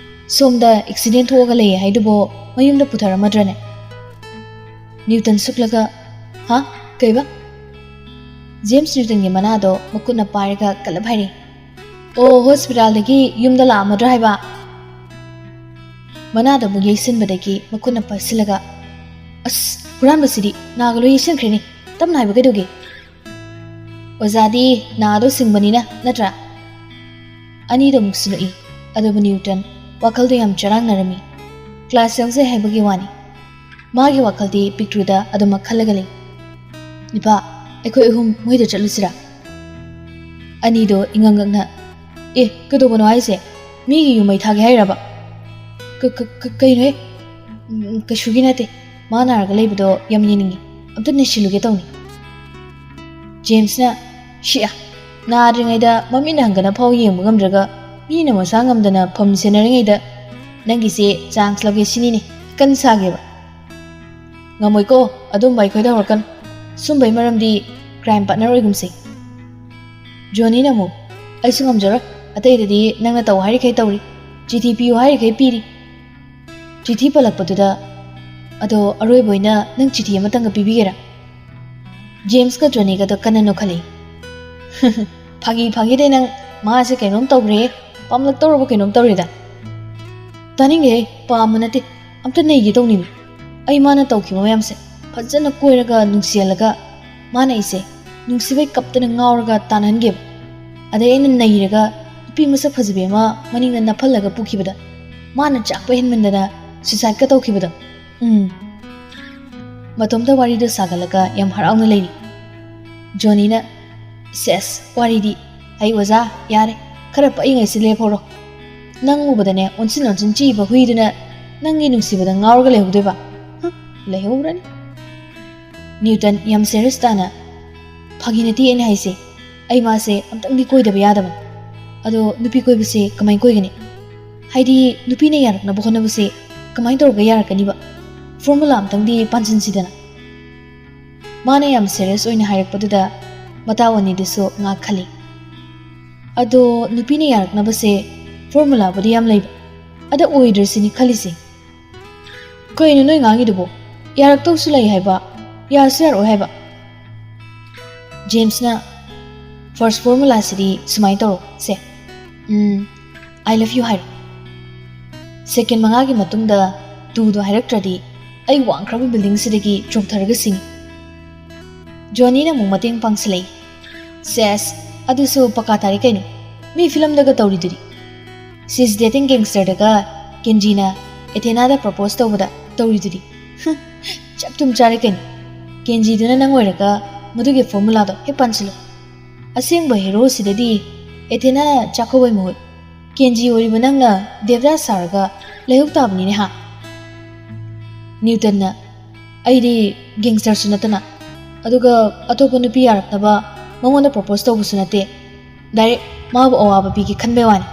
ꯁꯣꯝꯗ ꯑꯦꯛꯁꯤꯗꯦꯟ ꯊꯣꯛꯑꯒ ꯂꯩꯌꯦ ꯍꯥꯏꯗꯨꯕꯣ ꯃꯌꯨꯝꯗ ꯄꯨꯊꯔꯝꯃꯗ꯭ꯔꯅꯦ?" ꯅ꯭ꯌꯨꯇꯟ ꯁꯨꯛꯂꯒ, "ꯍꯥ? ꯀꯩꯕ?" ꯖꯦꯝꯁ ꯅ꯭ꯌꯨꯇꯟꯒꯤ ꯃꯅꯥꯗꯣ ꯃꯈꯨꯠꯅ ꯄꯥꯏꯔꯒ ꯀꯜꯂꯞ ꯍꯥꯏꯔꯦ꯫ "ꯑꯣ, ꯍꯣꯁꯄꯤꯇꯥꯜꯗꯒꯤ ꯌꯨꯝꯗ ꯂꯥꯛꯑꯝꯃꯗ꯭ꯔꯥ ꯍꯥꯏꯕ?" ꯃꯅꯥꯗ ꯑꯃꯨꯛ ꯌꯩꯁꯤꯟꯕꯗꯒꯤ ꯃꯈꯨꯠꯅ ꯄꯥꯏꯁꯤꯜꯂꯒ, ꯑꯁ, ꯍꯨꯔꯥꯟꯕꯁꯤꯗꯤ ꯅꯥꯒ ꯂꯣꯏ ꯌꯦꯁꯤꯟꯈ꯭ꯔꯦꯅꯦ꯫ ꯇꯞꯅ ꯍꯥꯏꯕ ꯀꯩꯗꯧꯒꯦ? ꯑꯣꯖꯥꯗꯤ ꯅꯥꯗꯣ ꯁꯤꯡꯕꯅꯤꯅ, ꯅꯠꯇ꯭ꯔꯥ? ꯑꯅꯤꯗꯣ ꯑꯃꯨꯛꯁꯨ ꯅꯣꯛꯏ꯫ ꯑꯗꯨꯕꯨ ꯅ꯭ꯌꯨꯇꯟ ꯋꯥꯈꯜꯗꯣ ꯌꯥꯝ ꯆꯔꯥꯡꯅꯔꯝꯃꯤ꯫ ꯀ꯭ꯂꯥꯁ ꯌꯥꯎꯖꯩ ꯍꯥꯏꯕꯒꯤ ꯋꯥꯅꯤ꯫ ꯃꯥꯒꯤ ꯋꯥꯈꯜꯗꯤ ꯄꯤꯛꯇ꯭ꯔꯨꯗ ꯑꯗꯨꯃꯛ ꯈꯜꯂꯒ ꯂꯩ꯫ "ꯏꯄꯥ, ꯑꯩꯈꯣꯏ ꯑꯍꯨꯝ ꯃꯣꯏꯗ ꯆꯠꯂꯨꯁꯤꯔꯥ?" ꯑꯅꯤꯗꯣ ꯏꯉꯛ ꯉꯛꯅ, "ꯑꯦ, ꯀꯩꯗꯧꯕꯅꯣ ꯍꯥꯏꯁꯦ? ꯃꯤꯒꯤ ꯌꯨꯝ ꯃꯩ ꯊꯥꯒꯦ ꯍꯥꯏꯔꯕ?" "ꯀ-, ꯀ-, ꯀ-, ꯀꯩꯅꯣꯍꯦ? ꯎꯝ, ꯀꯩꯁꯨꯒꯤ ꯅꯠꯇꯦ꯫ ꯃꯥ ꯅꯥꯔꯒ ꯂꯩꯕꯗꯣ ꯌꯥꯝ ꯌꯦꯡꯅꯤꯡꯉꯤ꯫ ꯑꯝꯇ ꯅꯩꯁꯤꯜꯂꯨꯒꯦ ꯇꯧꯅꯤ꯫" ꯖꯦꯝꯁꯅ, "ꯁꯤꯌꯥ, ꯅꯥꯗ꯭ꯔꯤꯉꯩꯗ ꯃꯃꯤꯠꯅ ꯍꯪꯒꯠꯅ ꯐꯥꯎ ꯌꯦꯡꯕ ꯉꯝꯗ꯭ꯔꯒ ꯃꯤꯅ ꯃꯁꯥ ꯉꯝꯗꯅ ꯐꯝ ꯁꯦꯟꯅꯔꯤꯉꯩꯗ ꯅꯪꯒꯤꯁꯦ ꯆꯥꯟꯁ ꯂꯧꯒꯦ ꯁꯤꯅꯤꯅꯦ꯫ ꯀꯟ ꯁꯥꯒꯦꯕ?" "ꯉꯝꯃꯣꯏꯀꯣ, ꯑꯗꯨꯝꯕ ꯑꯩꯈꯣꯏꯗ ꯍꯧꯔꯛꯀꯅꯨ꯫ ꯁꯨꯝꯕꯩ ꯃꯔꯝꯗꯤ ꯀ꯭ꯔꯥꯏꯝ ꯄꯥꯔꯠꯅꯔ ꯑꯣꯏꯒꯨꯝꯁꯦ꯫" ꯖꯣꯅꯤꯅ ꯑꯃꯨꯛ, "ꯑꯩꯁꯨ ꯉꯝꯖꯔꯣꯏ꯫ ꯑꯇꯩꯗꯗꯤ ꯅꯪꯅ ꯇꯧ ꯍꯥꯏꯔꯤꯈꯩ ꯇꯧꯔꯤ, ꯆꯤꯊꯤ ꯄꯤꯌꯨ ꯍꯥꯏꯔꯤꯈꯩ ꯄꯤꯔꯤ꯫" ꯆꯤꯊꯤ ꯄꯜꯂꯛꯄꯗꯨꯗ, "ꯑꯗꯣ ꯑꯔꯣꯏꯕ ꯑꯣꯏꯅ ꯅꯪ ꯆꯤꯊꯤ ꯑꯃꯇꯪꯒ ꯄꯤꯕꯤꯒꯦꯔꯥ?" ꯖꯦꯝꯁꯀ ꯖꯣꯅꯤꯒꯗꯣ ꯀꯟꯅ ꯅꯣꯛꯈꯠꯂꯤ꯫ "ꯐꯥꯒꯤ ꯐꯥꯒꯤꯗꯩ ꯅꯪ, ꯃꯥꯁꯦ ꯀꯩꯅꯣꯝ ꯇꯧꯈ꯭ꯔꯦ, ꯄꯥꯝꯂꯛꯇꯧꯔꯕ ꯀꯩꯅꯣꯝ ꯇꯧꯔꯦꯗ꯫" "ꯇꯥꯅꯤꯡꯗꯦꯍꯦ, ꯄꯥꯝꯕ ꯅꯠꯇꯦ, ꯑꯝꯇ ꯅꯩꯒꯦ ꯇꯧꯅꯤꯡꯉꯤ꯫ ꯑꯩ ꯃꯥꯅ ꯇꯧꯈꯤꯕ ꯃꯌꯥꯝꯁꯦ ꯐꯖꯅ ꯀꯣꯏꯔꯒ ꯅꯨꯡꯁꯤꯍꯜꯂꯒ ꯃꯥꯅ ꯑꯩꯁꯦ ꯅꯨꯡꯁꯤꯕꯩ ꯀꯞꯇꯅ ꯉꯥꯎꯔꯒ ꯇꯥꯟꯅꯍꯟꯒꯦꯕ꯫ ꯑꯗꯩ ꯑꯩꯅ ꯅꯩꯔꯒ ꯅꯨꯄꯤ ꯃꯁꯛ ꯐꯖꯕꯤ ꯑꯃ ꯃꯅꯤꯡꯗ ꯅꯞꯍꯜꯂꯒ ꯄꯨꯈꯤꯕꯗ ꯃꯥꯅ ꯆꯥꯛꯄ ꯍꯦꯟꯃꯟꯗꯅ ꯁꯨꯏꯁꯥꯏꯗꯀ ꯇꯧꯈꯤꯕꯗꯣ꯫ ꯎꯝ꯫" ꯃꯇꯣꯝꯇ ꯋꯥꯔꯤꯗꯣ ꯁꯥꯒꯠꯂꯒ ꯌꯥꯝ ꯍꯔꯥꯎꯅ ꯂꯩꯔꯤ꯫ ꯖꯣꯅꯤꯅ, "ꯁꯦꯁ, ꯋꯥꯔꯤꯗꯤ꯫ ꯑꯩ ꯑꯣꯖꯥ, ꯌꯥꯔꯦ, ꯈꯔ ꯄꯛꯏꯉꯩꯁꯤ ꯂꯦꯞꯍꯧꯔꯣ꯫ ꯅꯪ ꯎꯕꯗꯅꯦ ꯑꯣꯟꯁꯤꯟ ꯑꯣꯟꯁꯤꯟ ꯆꯤꯛꯏꯕ ꯍꯨꯏꯗꯨꯅ ꯅꯪꯒꯤ ꯅꯨꯡꯁꯤꯕꯗ ꯉꯥꯎꯔꯒ ꯂꯩꯍꯧꯗꯣꯏꯕ꯫ ꯍꯨꯝ, ꯂꯩꯍꯧꯔꯅꯤ꯫" ꯅ꯭ꯌꯨꯇꯟ ꯌꯥꯝ ꯁꯦꯔꯤꯌꯁ ꯇꯥꯅ, "ꯐꯥꯒꯤ ꯅꯠꯇꯦ ꯑꯩꯅ ꯍꯥꯏꯁꯦ꯫ ꯑꯩ ꯃꯥꯁꯦ ꯑꯝꯇꯪꯗꯤ ꯀꯣꯏꯗꯕ ꯌꯥꯗꯕꯅꯤ꯫ ꯑꯗꯣ ꯅꯨꯄꯤ ꯀꯣꯏꯕꯁꯦ ꯀꯃꯥꯏꯅ ꯀꯣꯏꯒꯅꯤ? ꯍꯥꯏꯗꯤ ꯅꯨꯄꯤꯅ ꯌꯥꯔꯛꯅꯕ ꯍꯣꯠꯅꯕꯁꯦ ꯀꯃꯥꯏꯅ ꯇꯧꯔꯒ ꯌꯥꯔꯛꯀꯅꯤꯕ? ꯐꯣꯔꯃꯨꯂꯥ ꯑꯝꯇꯪꯗꯤ ꯄꯥꯟꯁꯤꯟꯁꯤꯗꯅ꯫" ꯃꯥꯅ ꯌꯥꯝ ꯁꯦꯔꯤꯌꯁ ꯑꯣꯏꯅ ꯍꯥꯏꯔꯛꯄꯗꯨꯗ ꯃꯇꯥꯎ ꯑꯅꯤꯗꯨꯁꯨ ꯉꯥꯛ ꯈꯜꯂꯤ꯫ "ꯑꯗꯣ ꯅꯨꯄꯤꯅ ꯌꯥꯔꯛꯅꯕꯁꯦ ꯐꯣꯔꯃꯨꯂꯥꯕꯨꯗꯤ ꯌꯥꯝ ꯂꯩꯕ꯫ ꯑꯗ ꯑꯣꯏꯗ꯭ꯔꯁꯤꯅꯤ ꯈꯜꯂꯤꯁꯦ꯫" "ꯀꯩꯅꯣ ꯅꯣꯏ ꯉꯥꯡꯉꯤꯗꯨꯕꯣ? ꯌꯥꯔꯛꯇꯧꯁꯨ ꯂꯩ ꯍꯥꯏꯕ, ꯌꯥꯔꯁꯨ ꯌꯥꯔꯛꯑꯣꯏ ꯍꯥꯏꯕ?" ꯖꯦꯝꯁꯅ, "ꯐꯥꯔꯁ ꯐꯣꯔꯃꯨꯂꯥꯁꯤꯗꯤ ꯁꯨꯃꯥꯏꯅ ꯇꯧꯔꯣ ꯁꯦ꯫ ꯎꯝ, I love you ꯍꯥꯏꯔꯣ꯫ ꯁꯦꯀꯦꯟ ꯃꯉꯥꯒꯤ ꯃꯇꯨꯡꯗ ꯇꯨꯗꯣ ꯍꯥꯏꯔꯛꯇ꯭ꯔꯗꯤ ꯑꯩ ꯋꯥꯡꯈ꯭ꯔꯕ ꯕꯤꯜꯗꯤꯡꯁꯤꯗꯒꯤ ꯆꯣꯡꯊꯔꯒ ꯁꯤꯡꯉꯤ꯫ ꯖꯣꯅꯤꯅ ꯑꯃꯨꯛ ꯃꯇꯦꯡ ꯄꯥꯡꯁꯤꯜꯂꯛꯏ꯫ ꯁꯦꯁ, ꯑꯗꯨꯁꯨ ꯄꯀꯥ ꯇꯥꯔꯦ ꯀꯩꯅꯣ, ꯃꯤ ꯐꯤꯂꯝꯗꯒ ꯇꯧꯔꯤꯗꯨꯗꯤ꯫ ꯁꯤꯁ ꯗꯦꯇꯤꯡ ꯒꯦꯡꯁꯇꯔꯗꯒ ꯀꯦꯟꯖꯤꯅ ꯑꯦꯊꯦꯅꯥꯗ ꯄ꯭ꯔꯄꯣꯁ ꯇꯧꯕꯗ ꯇꯧꯔꯤꯗꯨꯗꯤ꯫ ꯍꯨꯝ, ꯆꯞ ꯆꯨꯝ ꯆꯥꯔꯦ ꯀꯩꯅꯣ꯫ ꯀꯦꯟꯖꯤꯗꯨꯅ ꯅꯪ ꯑꯣꯏꯔꯒ ꯃꯗꯨꯒꯤ ꯐꯣꯔꯃꯨꯂꯥꯗꯣ ꯍꯦꯛ ꯄꯥꯟꯁꯤꯜꯂꯨ꯫ ꯑꯁꯦꯡꯕ ꯍꯦꯔꯣꯁꯤꯗꯗꯤ ꯑꯦꯊꯦꯅꯥ ꯆꯥꯛꯀꯧꯕꯩ ꯃꯍꯨꯠ ꯀꯦꯟꯖꯤ ꯑꯣꯏꯔꯤꯕ ꯅꯪꯅ ꯗꯦꯕꯔꯥꯖ ꯁꯥꯔꯒ ꯂꯩꯍꯧ ꯇꯥꯕꯅꯤꯅꯦ ꯍꯥ? ꯅ꯭ꯌꯨꯇꯟꯅ, ꯑꯩꯗꯤ ꯒꯦꯡꯁꯇꯔꯁꯨ ꯅꯠꯇꯅ, ꯑꯗꯨꯒ ꯑꯇꯣꯞꯄ ꯅꯨꯄꯤ ꯌꯥꯔꯛꯅꯕ ꯃꯉꯣꯟꯗ ꯄ꯭ꯔꯣꯄꯣꯁ ꯇꯧꯕꯁꯨ ꯅꯠꯇꯦ, ꯗꯥꯏꯔꯦꯛ ꯃꯥꯕꯨ ꯑꯋꯥꯕ ꯄꯤꯒꯦ ꯈꯟꯕꯩ ꯋꯥꯅꯤ꯫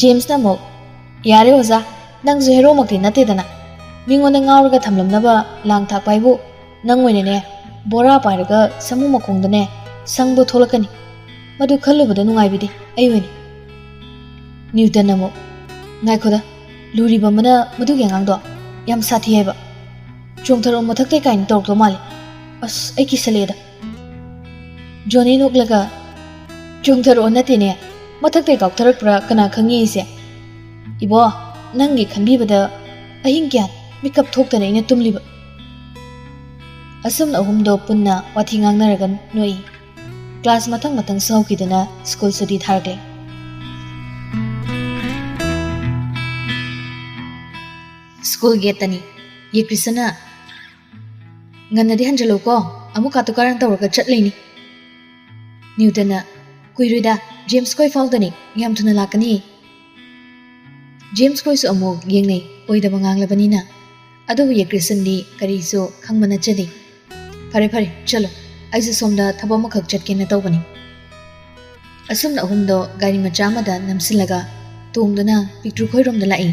ꯖꯦꯝꯁꯅ ꯑꯃꯨꯛ, ꯌꯥꯔꯦ ꯑꯣꯖꯥ, ꯅꯪꯁꯨ ꯍꯦꯔꯣꯃꯛꯇꯤ ꯅꯠꯇꯦꯗꯅ, ꯃꯤꯉꯣꯟꯗ ꯉꯥꯎꯔꯒ ꯊꯝꯂꯝꯅꯕ ꯂꯥꯡ ꯊꯥꯛꯄ ꯍꯥꯏꯕꯨ ꯅꯪ ꯑꯣꯏꯅꯅꯦ, ꯕꯣꯔꯥ ꯄꯥꯏꯔꯒ ꯁꯃꯨ ꯃꯈꯣꯡꯗꯅꯦ ꯁꯪꯕ ꯊꯣꯛꯂꯛꯀꯅꯤ꯫ ꯃꯗꯨ ꯈꯜꯂꯨꯕꯗ ꯅꯨꯡꯉꯥꯏꯕꯤꯗꯦ ꯑꯩ ꯑꯣꯏꯅ꯫ ꯅ꯭ꯌꯨꯇꯟ ꯑꯃꯨꯛ, ꯉꯥꯏꯈꯣꯗ, ꯂꯨꯔꯤꯕ ꯑꯃꯅ ꯃꯗꯨꯒꯤ ꯑꯉꯥꯡꯗꯣ ꯌꯥꯝ ꯁꯥꯊꯤ ꯍꯥꯏꯕ꯫ ꯆꯣꯡꯊꯔꯛꯑꯣ ꯃꯊꯛꯇꯩ ꯀꯥꯏꯅ ꯇꯧꯔꯛꯇꯧ ꯃꯥꯜꯂꯤ꯫ ꯑꯁ, ꯑꯩ ꯀꯤꯁꯜꯂꯛꯑꯦꯗ꯫ ꯖꯣꯅꯤ ꯅꯣꯛꯂꯒ, ꯆꯣꯡꯊꯔꯛꯑꯣ ꯅꯠꯇꯦꯅꯦ, ꯃꯊꯛꯇꯩ ꯀꯥꯎꯊꯔꯛꯄ꯭ꯔꯥ ꯀꯅꯥ ꯈꯪꯉꯤ ꯑꯩꯁꯦ꯫ ꯏꯕꯣ, ꯅꯪꯒꯤ ꯈꯟꯕꯤꯕꯗ ꯑꯍꯤꯡ ꯀꯌꯥ ꯃꯤꯀꯞ ꯊꯣꯛꯇꯅ ꯑꯩꯅ ꯇꯨꯝꯂꯤꯕ꯫ ꯑꯁꯨꯝꯅ ꯑꯍꯨꯝꯗꯣ ꯄꯨꯟꯅ ꯋꯥꯊꯤ ꯉꯥꯡꯅꯔꯒ ꯅꯣꯛꯏ꯫ ꯀ꯭ꯂꯥꯁ ꯃꯊꯪ ꯃꯊꯪ ꯁꯍꯧꯈꯤꯗꯨꯅ ꯁ꯭ꯀꯨꯜ ꯁꯨꯇꯤ ꯊꯥꯔꯛꯂꯦ꯫ ꯁ꯭ꯀꯨꯜ ꯒꯦꯠꯇꯅꯤ꯫ ꯌꯦ ꯀ꯭ꯔꯤꯁꯅ, ꯉꯟꯅꯗꯤ ꯍꯟꯖꯜꯂꯨꯀꯣ, ꯑꯃꯨꯛ ꯀꯥꯇꯨ ꯀꯥꯔꯟ ꯇꯧꯔꯒ ꯆꯠꯂꯩꯅꯤ꯫ ꯅ꯭ꯌꯨꯇꯟꯅ, ꯀꯨꯏꯔꯣꯏꯗ, ꯖꯦꯝꯁ ꯈꯣꯏ ꯐꯥꯎꯗꯅꯤ, ꯌꯥꯝ ꯊꯨꯅ ꯂꯥꯛꯀꯅꯤ꯫ ꯖꯦꯝꯁ ꯈꯣꯏꯁꯨ ꯑꯃꯨꯛ ꯌꯦꯡꯅꯩ, ꯑꯣꯏꯗꯕ ꯉꯥꯡꯂꯕꯅꯤꯅ꯫ ꯑꯗꯨꯕꯨ ꯌꯦ ꯀ꯭ꯔꯤꯁꯟꯗꯤ ꯀꯔꯤꯁꯨ ꯈꯪꯕ ꯅꯠꯆꯗꯦ꯫ ꯐꯔꯦ ꯐꯔꯦ, ꯆꯠꯂꯣ, ꯑꯩꯁꯨ ꯁꯣꯝꯗ ꯊꯕꯛ ꯑꯃꯈꯛ ꯆꯠꯀꯦꯅ ꯇꯧꯕꯅꯤ꯫ ꯑꯁꯨꯝꯅ ꯑꯍꯨꯝꯗꯣ ꯒꯥꯔꯤ ꯃꯆꯥ ꯑꯃꯗ ꯅꯝꯁꯤꯜꯂꯒ ꯇꯣꯡꯗꯨꯅ ꯄꯤꯛꯇ꯭ꯔꯨ ꯈꯣꯏꯔꯣꯝꯗ ꯂꯥꯛꯏ꯫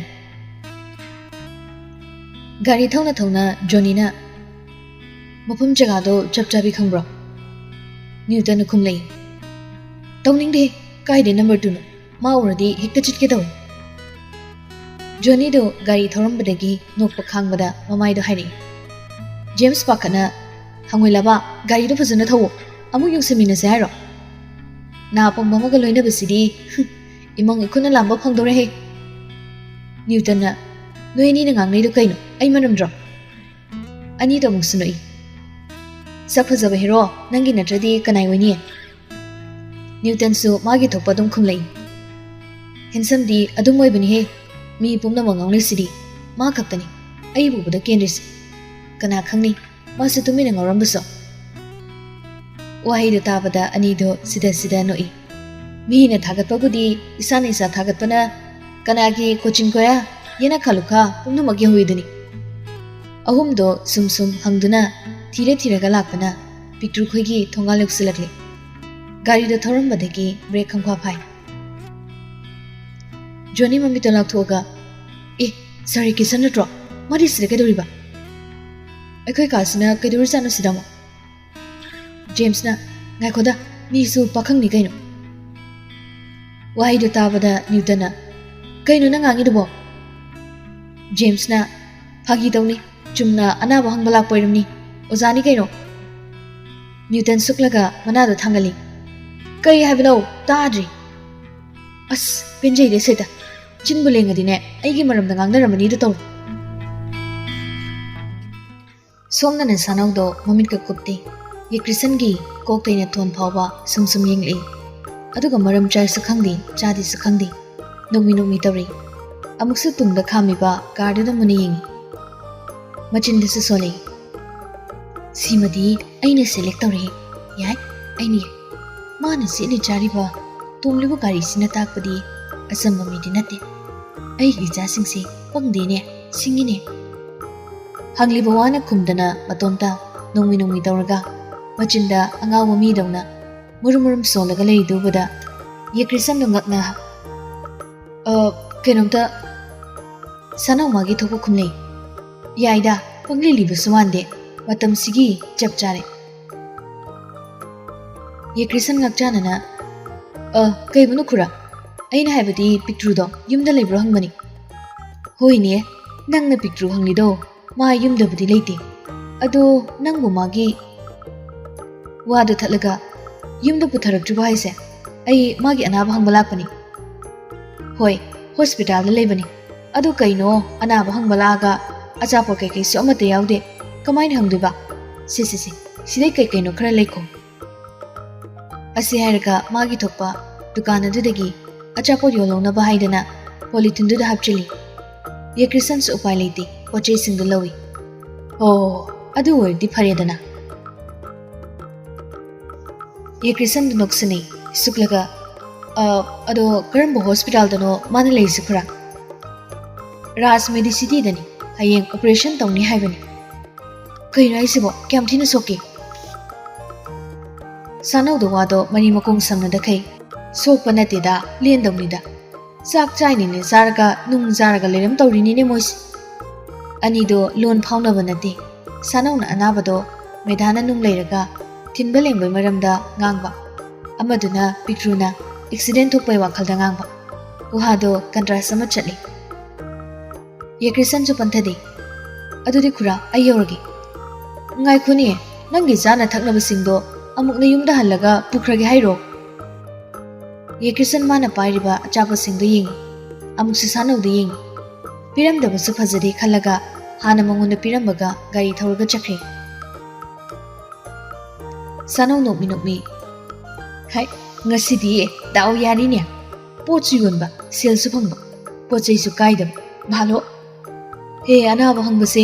ꯒꯥꯔꯤ ꯊꯧꯅ ꯊꯧꯅ ꯖꯣꯅꯤꯅ, ꯃꯐꯝ ꯖꯒꯥꯗꯣ ꯆꯞ ꯆꯥꯕꯤ ꯈꯪꯕ꯭ꯔꯣ? ꯅ꯭ꯌꯨꯇꯟꯅ ꯈꯨꯝꯂꯛꯏ, ꯇꯧꯅꯤꯡꯗꯦ, ꯀꯥꯏꯗꯩ ꯅꯝꯕꯔ ꯇꯨꯅꯣ? ꯃꯥ ꯎꯔꯗꯤ ꯍꯦꯛꯇ ꯆꯤꯠꯀꯦ ꯇꯧꯏ꯫ ꯖꯣꯅꯤꯗꯣ ꯒꯥꯔꯤ ꯊꯧꯔꯝꯕꯗꯒꯤ ꯅꯣꯛꯄ ꯈꯥꯡꯕꯗ ꯃꯃꯥꯏꯗꯣ ꯍꯥꯏꯔꯛꯏ꯫ ꯖꯦꯝꯁ ꯄꯥꯈꯠꯅ, ꯍꯪꯉꯣꯏꯂꯕ, ꯒꯥꯔꯤꯗꯣ ꯐꯖꯅ ꯊꯧꯋꯣ, ꯑꯃꯨꯛ ꯌꯦꯡꯁꯤꯟꯃꯤꯟꯅꯁꯦ ꯍꯥꯏꯔꯣ? ꯅꯥ ꯄꯪꯕ ꯑꯃꯒ ꯂꯣꯏꯅꯕꯁꯤꯗꯤ, ꯍꯨꯝ, ꯏꯃꯪ ꯏꯈꯨꯠꯅ ꯂꯥꯝꯕ ꯐꯪꯗꯧꯔꯦꯍꯦ꯫ ꯅ꯭ꯌꯨꯇꯟꯅ, "ꯅꯣꯏ ꯑꯅꯤꯅ ꯉꯥꯡꯅꯩꯗꯣ ꯀꯩꯅꯣ? ꯑꯩ ꯃꯔꯝꯗ꯭ꯔꯣ?" ꯑꯅꯤꯗꯣ ꯑꯃꯨꯛꯁꯨ ꯅꯣꯛꯏ꯫ "ꯁꯛ ꯐꯖꯕ ꯍꯦꯔꯣ ꯅꯪꯒꯤ ꯅꯠꯇ꯭ꯔꯗꯤ ꯀꯅꯥꯏ ꯑꯣꯏꯅꯤ?" ꯅ꯭ꯌꯨꯇꯟꯁꯨ ꯃꯥꯒꯤ ꯊꯣꯛꯄ ꯑꯗꯨꯝ ꯈꯨꯝꯂꯛꯏ꯫ "ꯍꯦꯟꯁꯝꯗꯤ ꯑꯗꯨꯝ ꯑꯣꯏꯕꯅꯤꯍꯦ, ꯃꯤ ꯄꯨꯝꯅꯃꯛ ꯉꯥꯎꯅꯩꯁꯤꯗꯤ꯫ ꯃꯥ ꯈꯛꯇꯅꯤ ꯑꯩꯕꯨ ꯎꯕꯗ ꯀꯦꯟꯗ꯭ꯔꯤꯁꯦ꯫ ꯀꯅꯥ ꯈꯪꯅꯤ, ꯃꯥꯁꯨ ꯇꯨꯃꯤꯟꯅ ꯉꯥꯎꯔꯝꯕꯁꯨ?" ꯋꯥꯍꯩꯗꯨ ꯇꯥꯕꯗ ꯑꯅꯤꯗꯣ ꯁꯤꯗ ꯁꯤꯗ ꯅꯣꯛꯏ꯫ ꯃꯤꯅ ꯊꯥꯒꯠꯄꯕꯨꯗꯤ ꯏꯁꯥꯅ ꯏꯁꯥ ꯊꯥꯒꯠꯄꯅ ꯀꯅꯥꯒꯤ ꯀꯣꯆꯤꯟ ꯀꯣꯌꯥ, ꯌꯦꯅꯈꯥ ꯂꯨꯈꯥ ꯄꯨꯝꯅꯃꯛ ꯌꯧꯏꯗꯨꯅꯤ꯫ ꯑꯍꯨꯝꯗꯣ ꯁꯨꯝ ꯁꯨꯝ ꯍꯪꯗꯨꯅ ꯊꯤꯔ ꯊꯤꯔꯒ ꯂꯥꯛꯄꯅ ꯄꯤꯛꯇ꯭ꯔꯨ ꯈꯣꯏꯒꯤ ꯊꯣꯡꯒꯥꯜ ꯌꯧꯁꯤꯜꯂꯛꯂꯦ꯫ ꯒꯥꯔꯤꯗꯣ ꯊꯧꯔꯝꯕꯗꯒꯤ ꯕ꯭ꯔꯦꯛ ꯈꯪꯐꯥ ꯐꯥꯏ꯫ ꯖꯣꯅꯤ ꯃꯃꯤꯠꯇꯣ ꯂꯥꯎꯊꯣꯛꯑꯒ, "ꯑꯦ, ꯁꯥꯔ ꯀꯤꯁꯟ ꯅꯠꯇ꯭ꯔꯣ? ꯃꯥꯗꯤ ꯁꯤꯗ ꯀꯩꯗꯧꯔꯤꯕ? ꯑꯩꯈꯣꯏ ꯀꯥꯁꯤꯅ ꯀꯩꯗꯧꯔꯤꯖꯥꯠꯅꯣ ꯁꯤꯗ ꯑꯃꯨꯛ?" ꯖꯦꯝꯁꯅ, "ꯉꯥꯏꯈꯣꯗ, ꯃꯤꯁꯨ ꯄꯥꯈꯪꯅꯤ ꯀꯩꯅꯣ?" ꯋꯥꯍꯩꯗꯨ ꯇꯥꯕꯗ ꯅ꯭ꯌꯨꯇꯟꯅ, "ꯀꯩꯅꯣ ꯅꯪ ꯉꯥꯡꯉꯤꯗꯨꯕꯣ?" ꯖꯦꯝꯁꯅ, "ꯐꯥꯒꯤ ꯇꯧꯅꯤ, ꯆꯨꯝꯅ ꯑꯅꯥꯕ ꯍꯪꯕ ꯂꯥꯛꯄ ꯑꯣꯏꯔꯝꯅꯤ, ꯑꯣꯖꯥꯅꯤ ꯀꯩꯅꯣ?" ꯅ꯭ꯌꯨꯇꯟ ꯁꯨꯛꯂꯒ ꯃꯅꯥꯗꯣ ꯊꯥꯡꯒꯠꯂꯤ꯫ "ꯀꯩ ꯍꯥꯏꯕꯅꯣ? ꯇꯥꯗ꯭ꯔꯤ!" "ꯑꯁ, ꯄꯦꯟꯖꯩꯗꯦ ꯁꯦꯗ, ꯆꯤꯟꯕꯨ ꯂꯦꯡꯉꯗꯤꯅꯦ ꯑꯩꯒꯤ ꯃꯔꯝꯗ ꯉꯥꯡꯅꯔꯝꯃꯅꯤꯗꯣ ꯇꯧꯔꯤ!" ꯁꯣꯝꯗꯅ ꯁꯥꯅꯧꯗꯣ ꯃꯃꯤꯠꯀ ꯀꯨꯞꯇꯦ꯫ ꯌꯦꯀ꯭ꯔꯤꯁꯟꯒꯤ ꯀꯣꯛꯇꯩꯅ ꯊꯣꯟ ꯐꯥꯎꯕ ꯁꯨꯝ ꯁꯨꯝ ꯌꯦꯡꯂꯛꯏ꯫ ꯑꯗꯨꯒ ꯃꯔꯝ ꯆꯥꯏꯁꯨ ꯈꯪꯗꯦ, ꯆꯥꯗꯦꯁꯨ ꯈꯪꯗꯦ꯫ ꯅꯣꯛꯃꯤ ꯅꯣꯛꯃꯤ ꯇꯧꯔꯤ꯫ ꯑꯃꯨꯛꯁꯨ ꯇꯨꯡꯗ ꯈꯥꯝꯃꯤꯕ ꯀꯥꯔꯗꯨꯗ ꯃꯨꯟꯅ ꯌꯦꯡꯉꯤ꯫ ꯃꯆꯤꯟꯗꯁꯨ ꯁꯣꯜꯂꯛꯏ꯫ "ꯁꯤꯃꯗꯤ ꯑꯩꯅ ꯁꯦꯂꯦꯛ ꯇꯧꯔꯦ꯫ ꯌꯥꯏ, ꯑꯩꯅ ꯌꯥꯏ꯫ ꯃꯥꯅ ꯁꯦꯠꯂꯤ ꯆꯥꯔꯤꯕ, ꯇꯣꯡꯂꯤꯕ ꯒꯥꯔꯤꯁꯤꯅ ꯇꯥꯛꯄꯗꯤ ꯑꯆꯝꯕ ꯃꯤꯗꯤ ꯅꯠꯇꯦ꯫ ꯑꯩꯒꯤ ꯏꯆꯥꯁꯤꯡꯁꯦ ꯄꯪꯗꯦꯅꯦ, ꯁꯤꯡꯉꯤꯅꯦ꯫" ꯍꯪꯂꯤꯕ ꯋꯥꯅ ꯈꯨꯝꯗꯅ ꯃꯇꯣꯝꯇ ꯅꯣꯡꯃꯤ ꯅꯣꯡꯃꯤ ꯇꯧꯔꯒ ꯃꯆꯤꯟꯗ ꯑꯉꯥꯎꯕ ꯃꯤꯗꯧꯅ ꯃꯨꯔꯨꯝ ꯃꯨꯔꯨꯝ ꯁꯣꯜꯂꯒ ꯂꯩꯔꯤꯗꯨ ꯎꯕꯗ ꯌꯦꯀ꯭ꯔꯤꯁꯟꯗꯣ ꯉꯛꯅ, "ꯑ, ꯀꯩꯅꯣꯝꯇ ꯁꯥꯅꯧ ꯃꯥꯒꯤ ꯊꯣꯛꯄ ꯈꯨꯝꯂꯩ꯫ ꯌꯥꯏꯗ, ꯄꯪꯂꯤ ꯂꯤꯕꯁꯨ ꯃꯥꯟꯗꯦ, ꯃꯇꯝꯁꯤꯒꯤ ꯆꯞ ꯆꯥꯔꯦ꯫" ꯌꯦꯀ꯭ꯔꯤꯁꯟ ꯉꯛꯆꯥꯅꯅ, "ꯑ, ꯀꯩꯕꯨꯅꯣ ꯈꯨꯔꯥ? ꯑꯩꯅ ꯍꯥꯏꯕꯗꯤ ꯄꯤꯛꯇ꯭ꯔꯨꯗꯣ ꯌꯨꯝꯗ ꯂꯩꯕ꯭ꯔꯣ ꯍꯪꯕꯅꯤ꯫" "ꯍꯣꯏꯅꯦ, ꯅꯪꯅ ꯄꯤꯛꯇ꯭ꯔꯨ ꯍꯪꯂꯤꯗꯣ, ꯃꯥ ꯌꯨꯝꯗꯕꯨꯗꯤ ꯂꯩꯇꯦ꯫ ꯑꯗꯣ ꯅꯪꯕꯨ ꯃꯥꯒꯤ..." ꯋꯥꯗꯨ ꯊꯠꯂꯒ, "ꯌꯨꯝꯗ ꯄꯨꯊꯔꯛꯇ꯭ꯔꯤꯕꯣ ꯍꯥꯏꯁꯦ? ꯑꯩ ꯃꯥꯒꯤ ꯑꯅꯥꯕ ꯍꯪꯕ ꯂꯥꯛꯄꯅꯤ꯫" "ꯍꯣꯏ, ꯍꯣꯁꯄꯤꯇꯥꯜꯗ ꯂꯩꯕꯅꯤ꯫ "ꯑꯗꯨ ꯀꯩꯅꯣ, ꯑꯅꯥꯕ ꯍꯪꯕ ꯂꯥꯛꯑꯒ ꯑꯆꯥꯄꯣꯠ ꯀꯩꯀꯩꯁꯨ ꯑꯃꯠꯇ ꯌꯥꯎꯗꯦ, ꯀꯃꯥꯏꯅ ꯍꯪꯗꯣꯏꯕ? ꯁꯦ, ꯁꯦ, ꯁꯦ, ꯁꯤꯗꯩ ꯀꯩ ꯀꯩꯅꯣ ꯈꯔ ꯂꯩꯈꯣ꯫" ꯑꯁꯤ ꯍꯥꯏꯔꯒ ꯃꯥꯒꯤ ꯊꯣꯛꯄ ꯗꯨꯀꯥꯟ ꯑꯗꯨꯗꯒꯤ ꯑꯆꯥꯄꯣꯠ ꯌꯣꯜꯍꯧꯅꯕ ꯍꯥꯏꯗꯅ ꯄꯣꯂꯤꯊꯤꯟꯗꯨꯗ ꯍꯥꯞꯆꯤꯜꯂꯤ꯫ ꯌꯦ ꯀ꯭ꯔꯤꯁꯟꯁꯨ ꯎꯄꯥꯏ ꯂꯩꯇꯦ, ꯄꯣꯠ ꯆꯩꯁꯤꯡꯗꯨ ꯂꯧꯏ꯫ "ꯑꯣ, ꯑꯗꯨ ꯑꯣꯏꯔꯗꯤ ꯐꯔꯦꯗꯅ꯫" ꯌꯦ ꯀ꯭ꯔꯤꯁꯟꯗꯨ ꯅꯣꯛꯁꯤꯟꯅꯩ, ꯁꯨꯛꯂꯒ, "ꯑ, ꯑꯗꯣ ꯀꯔꯝꯕ ꯍꯣꯁꯄꯤꯇꯥꯜꯗꯅꯣ ꯃꯥꯅ ꯂꯩꯔꯤꯁꯦ, ꯈꯨꯔꯥ?" "ꯔꯥꯖ ꯃꯦꯗꯤꯁꯤꯇꯤꯗꯅꯤ, ꯍꯌꯦꯡ ꯑꯣꯄꯔꯦꯁꯟ ꯇꯧꯅꯤ ꯍꯥꯏꯕꯅꯤ꯫" "ꯀꯩꯅꯣ ꯍꯥꯏꯁꯤꯕꯣ? ꯀꯌꯥꯝ ꯊꯤꯅ ꯁꯣꯛꯀꯦ?" ꯁꯥꯅꯧꯗ ꯋꯥꯗꯣ ꯃꯔꯤ ꯃꯈꯣꯡ ꯁꯝꯅꯗꯈꯩ, "ꯁꯣꯛꯄ ꯅꯠꯇꯦꯗ, ꯂꯦꯟꯗꯧꯅꯤꯗ꯫ ꯆꯥꯛ ꯆꯥꯏꯅꯤꯅꯦ ꯆꯥꯔꯒ, ꯅꯨꯡ ꯆꯥꯔꯒ ꯂꯩꯔꯝ ꯇꯧꯔꯤꯅꯤꯅꯦ ꯃꯣꯏꯁꯦ꯫" ꯑꯅꯤꯗꯣ ꯂꯣꯟ ꯐꯥꯎꯅꯕ ꯅꯠꯇꯦ꯫ ꯁꯥꯅꯧꯅ ꯑꯅꯥꯕꯗꯣ ꯃꯦꯙꯥꯅ ꯅꯨꯡ ꯂꯩꯔꯒ ꯊꯤꯟꯕ ꯂꯦꯡꯕꯒꯤ ꯃꯔꯝꯗ ꯉꯥꯡꯕ, ꯑꯃꯗꯨꯅ ꯄꯤꯛꯇ꯭ꯔꯨꯅ ꯑꯦꯛꯁꯤꯗꯦꯟ ꯊꯣꯛꯄꯒꯤ ꯋꯥꯈꯜꯗ ꯉꯥꯡꯕ꯫ ꯎꯍꯥꯗꯣ ꯀꯟꯇ꯭ꯔꯥꯁ ꯑꯃ ꯆꯠꯂꯤ꯫ ꯌꯦ ꯀ꯭ꯔꯤꯁꯟꯁꯨ ꯄꯟꯊꯗꯦ꯫ "ꯑꯗꯨꯗꯤ ꯈꯨꯔꯥ, ꯑꯩ ꯌꯧꯔꯒꯦ꯫" "ꯉꯥꯏꯈꯣꯅꯦ, ꯅꯪꯒꯤ ꯆꯥꯅ ꯊꯛꯅꯕꯁꯤꯡꯗꯣ ꯑꯃꯨꯛ ꯅꯌꯨꯝꯗ ꯍꯜꯂꯒ ꯄꯨꯈ꯭ꯔꯒꯦ ꯍꯥꯏꯔꯣ?" ꯌꯦ ꯀ꯭ꯔꯤꯁꯟ ꯃꯥꯅ ꯄꯥꯏꯔꯤꯕ ꯑꯆꯥꯄꯣꯠꯁꯤꯡꯗꯨ ꯌꯦꯡꯉꯤ, ꯑꯃꯨꯛꯁꯨ ꯁꯥꯅꯧꯗ ꯌꯦꯡꯉꯤ꯫ ꯄꯤꯔꯝꯗꯕꯁꯨ ꯐꯖꯗꯦ ꯈꯜꯂꯒ ꯍꯥꯟꯅ ꯃꯉꯣꯟꯗ ꯄꯤꯔꯝꯕꯒ ꯒꯥꯔꯤ ꯊꯧꯔꯒ ꯆꯠꯈ꯭ꯔꯦ꯫ ꯁꯥꯅꯧ ꯅꯣꯛꯃꯤ ꯅꯣꯛꯃꯤ, "ꯍꯥꯏ, ꯉꯁꯤꯗꯤ ꯗꯥꯎ ꯌꯥꯔꯤꯅꯦ꯫ ꯄꯣꯠꯁꯨ ꯌꯣꯟꯕ, ꯁꯦꯜꯁꯨ ꯐꯪꯕ, ꯄꯣꯠ ꯆꯩꯁꯨ ꯀꯥꯏꯗꯕ꯫ ꯚꯥꯂꯣ, ꯍꯦ, ꯑꯅꯥꯕ ꯍꯪꯕꯁꯦ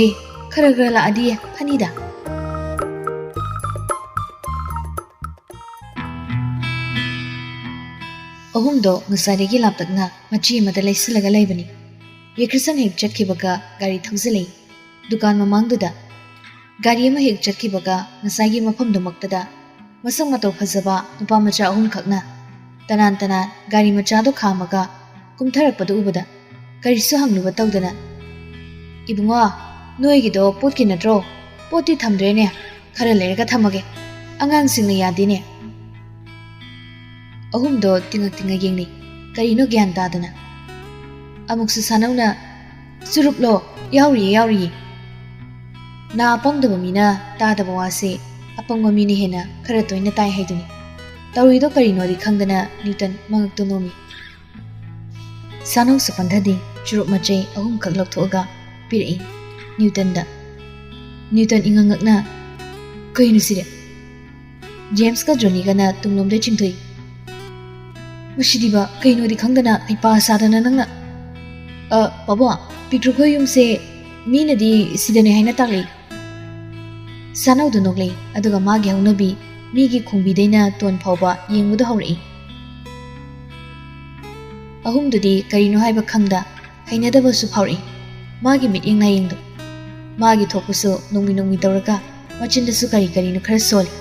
ꯈꯔ ꯈꯔ ꯂꯥꯛꯑꯗꯤ ꯐꯅꯤꯗ꯫" ꯑꯍꯨꯝꯗꯣ ꯉꯁꯥꯏꯗꯒꯤ ꯂꯥꯞꯇꯛꯅ ꯃꯆꯤ ꯑꯃꯗ ꯂꯩꯁꯤꯜꯂꯒ ꯂꯩꯕꯅꯤ꯫ ꯌꯦ ꯀ꯭ꯔꯤꯁꯟ ꯍꯦꯛ ꯆꯠꯈꯤꯕꯒ ꯒꯥꯔꯤ ꯊꯧꯖꯤꯜꯂꯛꯏ꯫ ꯗꯨꯀꯥꯟ ꯃꯃꯥꯡꯗꯨꯗ ꯒꯥꯔꯤ ꯑꯃ ꯍꯦꯛ ꯆꯠꯈꯤꯕꯒ ꯉꯁꯥꯏꯒꯤ ꯃꯐꯝꯗꯨꯃꯛꯇꯗ ꯃꯁꯛ ꯃꯇꯧ ꯐꯖꯕ ꯅꯨꯄꯥ ꯃꯆꯥ ꯑꯍꯨꯝꯈꯛꯅ ꯇꯅꯥꯟ ꯇꯅꯥꯟ ꯒꯥꯔꯤ ꯃꯆꯥꯗꯨ ꯈꯥꯝꯃꯒ ꯀꯨꯝꯊꯔꯛꯄꯗꯨ ꯎꯕꯗ ꯀꯔꯤꯁꯨ ꯍꯪꯂꯨꯕ ꯇꯧꯗꯅ, "ꯏꯕꯨꯡꯉꯣ, ꯅꯣꯏꯒꯤꯗꯣ ꯄꯣꯠꯀꯤ ꯅꯠꯇ꯭ꯔꯣ? ꯄꯣꯠꯇꯤ ꯊꯝꯗ꯭ꯔꯦꯅꯦ꯫ ꯈꯔ ꯂꯩꯔꯒ ꯊꯝꯃꯒꯦ꯫ ꯑꯉꯥꯡꯁꯤꯡꯅ ꯌꯥꯗꯦꯅꯦ꯫" ꯑꯍꯨꯝꯗꯣ ꯇꯤꯡꯉꯛ ꯇꯤꯡꯉꯛ ꯌꯦꯡꯅꯩ, ꯀꯔꯤꯅꯣ ꯒ꯭ꯌꯥꯟ ꯇꯥꯗꯅ꯫ ꯑꯃꯨꯛꯁꯨ ꯁꯥꯅꯧꯅ, "ꯆꯨꯔꯨꯞꯂꯣ? ꯌꯥꯎꯔꯤꯌꯦ, ꯌꯥꯎꯔꯤꯌꯦ꯫" ꯅꯥ ꯄꯪꯗꯕ ꯃꯤꯅ ꯇꯥꯗꯕ ꯋꯥꯁꯦ ꯑꯄꯪꯕ ꯃꯤꯅ ꯍꯦꯟꯅ ꯈꯔ ꯇꯣꯏꯅ ꯇꯥꯏ ꯍꯥꯏꯗꯨꯅꯤ꯫ ꯇꯧꯔꯤꯗꯣ ꯀꯔꯤꯅꯣꯗꯤ ꯈꯪꯗꯅ ꯅ꯭ꯌꯨꯇꯟ ꯃꯉꯛꯇꯨ ꯅꯣꯝꯃꯤ꯫ ꯁꯥꯅꯧꯁꯨ ꯄꯟꯊꯗꯦ꯫ ꯆꯨꯔꯨꯞ ꯃꯆꯩ ꯑꯍꯨꯝꯈꯛ ꯂꯧꯊꯣꯛꯑꯒ ꯄꯤꯔꯛꯏ ꯅ꯭ꯌꯨꯇꯟꯗ꯫ ꯅ꯭ꯌꯨꯇꯟ ꯏꯉꯛ ꯉꯛꯅ, "ꯀꯩꯅꯣ ꯁꯤꯗꯤ?" ꯖꯦꯝꯁꯀ ꯖꯣꯅꯤꯒꯅ ꯇꯨꯡꯂꯣꯝꯗ ꯆꯤꯡꯊꯣꯛꯏ꯫ "ꯃꯁꯤꯗꯤꯕ ꯀꯩꯅꯣꯗꯤ ꯈꯪꯗꯅ ꯍꯩꯄꯥ ꯁꯥꯗꯅ ꯅꯪꯅ"꯫ "ꯑ, ꯄꯥꯕꯨꯡ, ꯄꯤꯛꯇ꯭ꯔꯨꯈꯣꯏ ꯌꯨꯝꯁꯦ ꯃꯤꯅꯗꯤ ꯁꯤꯗꯅꯦ ꯍꯥꯏꯅ ꯇꯥꯛꯂꯛꯏ"꯫ ꯁꯥꯅꯧꯗꯨ ꯅꯣꯛꯂꯛꯏ, ꯑꯗꯨꯒ ꯃꯥꯒꯤ ꯍꯧꯅꯕꯤ ꯃꯤꯒꯤ ꯈꯣꯡꯕꯤꯗꯩꯅ ꯇꯣꯟ ꯐꯥꯎꯕ ꯌꯦꯡꯕꯗꯨ ꯍꯧꯔꯛꯏ꯫ ꯑꯍꯨꯝꯗꯨꯗꯤ ꯀꯔꯤꯅꯣ ꯍꯥꯏꯕ ꯈꯪꯗ ꯍꯩꯅꯗꯕꯁꯨ ꯐꯥꯎꯔꯛꯏ꯫ ꯃꯥꯒꯤ ꯃꯤꯠꯌꯦꯡ ꯅꯥꯌꯦꯡꯗꯨ ꯃꯥꯒꯤ ꯊꯣꯛꯄꯁꯨ ꯅꯣꯡꯃꯤ ꯅꯣꯡꯃꯤ ꯇꯧꯔꯒ ꯃꯆꯤꯟꯗꯁꯨ ꯀꯔꯤ ꯀꯔꯤꯅꯣ ꯈꯔ ꯁꯣꯜꯂꯤ꯫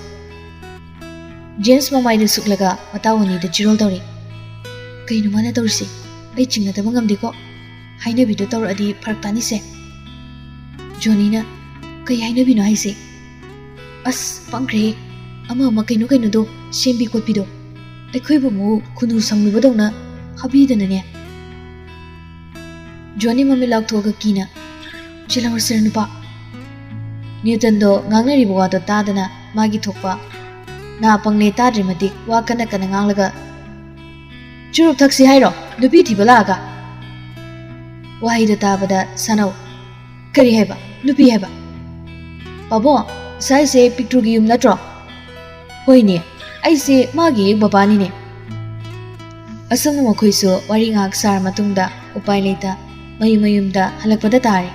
ꯖꯦꯝꯁ ꯃꯃꯥꯏꯗꯨ ꯁꯨꯛꯂꯒ ꯃꯇꯥꯎ ꯑꯅꯤꯗ ꯆꯤꯔꯣꯜ ꯇꯧꯔꯤ꯫ "ꯀꯩꯅꯣ ꯃꯥꯅ ꯇꯧꯔꯤꯁꯦ? ꯑꯩ ꯆꯤꯡꯅꯗꯕ ꯉꯝꯗꯦꯀꯣ꯫ ꯍꯥꯏꯅꯕꯤꯗꯨ ꯇꯧꯔꯛꯑꯗꯤ ꯐꯔꯛ ꯇꯥꯅꯤꯁꯦ"꯫ ꯖꯣꯅꯤꯅ, "ꯀꯩ ꯍꯥꯏꯅꯕꯤꯅꯣ ꯍꯥꯏꯁꯦ?" "ꯑꯁ, ꯄꯪꯈ꯭ꯔꯦꯍꯦ꯫ ꯑꯃ ꯑꯃ ꯀꯩꯅꯣ ꯀꯩꯅꯣꯗꯣ ꯁꯦꯝꯕꯤ ꯈꯣꯠꯄꯤꯗꯣ꯫ ꯑꯩꯈꯣꯏꯕꯨ ꯑꯃꯨꯛ ꯈꯨꯅꯨ ꯁꯪꯂꯨꯕꯗꯧꯅ ꯍꯥꯕꯤꯗꯅꯅꯦ"꯫ ꯖꯣꯅꯤ ꯃꯃꯤꯠ ꯂꯥꯎꯊꯣꯛꯑꯒ ꯀꯤꯅ, "ꯆꯦꯜꯂꯝꯃꯁꯤꯔ ꯅꯨꯄꯥ?" ꯅ꯭ꯌꯨꯇꯟꯗꯣ ꯉꯥꯡꯅꯔꯤꯕ ꯋꯥꯗꯣ ꯇꯥꯗꯅ ꯃꯥꯒꯤ ꯊꯣꯛꯄ ꯅꯥ ꯄꯪꯂꯦ ꯇꯥꯗ꯭ꯔꯤ ꯃꯇꯤꯛ ꯋꯥ ꯀꯟꯅ ꯀꯟꯅ ꯉꯥꯡꯂꯒ, "ꯆꯨꯔꯨꯞ ꯊꯛꯁꯤ ꯍꯥꯏꯔꯣ? ꯅꯨꯄꯤ ꯊꯤꯕ ꯂꯥꯛꯑꯒ?" ꯋꯥꯍꯩꯗꯣ ꯇꯥꯕꯗ ꯁꯥꯅꯧ, "ꯀꯔꯤ ꯍꯥꯏꯕ? ꯅꯨꯄꯤ ꯍꯥꯏꯕ?" "ꯄꯥꯕꯨꯡ, ꯁꯥꯏꯁꯦ ꯄꯤꯛꯇ꯭ꯔꯨꯒꯤ ꯌꯨꯝ ꯅꯠꯇ꯭ꯔꯣ?" "ꯍꯣꯏꯅꯦ, ꯑꯩꯁꯦ ꯃꯥꯒꯤ ꯍꯦꯛ ꯕꯕꯥꯅꯤꯅꯦ"꯫ ꯑꯁꯨꯝꯅ ꯃꯈꯣꯏꯁꯨ ꯋꯥꯔꯤ ꯉꯥꯏꯍꯥꯛ ꯁꯥꯔ ꯃꯇꯨꯡꯗ ꯎꯄꯥꯏ ꯂꯩꯇ ꯃꯌꯨꯝ ꯃꯌꯨꯝꯗ ꯍꯜꯂꯛꯄꯗ ꯇꯥꯔꯦ꯫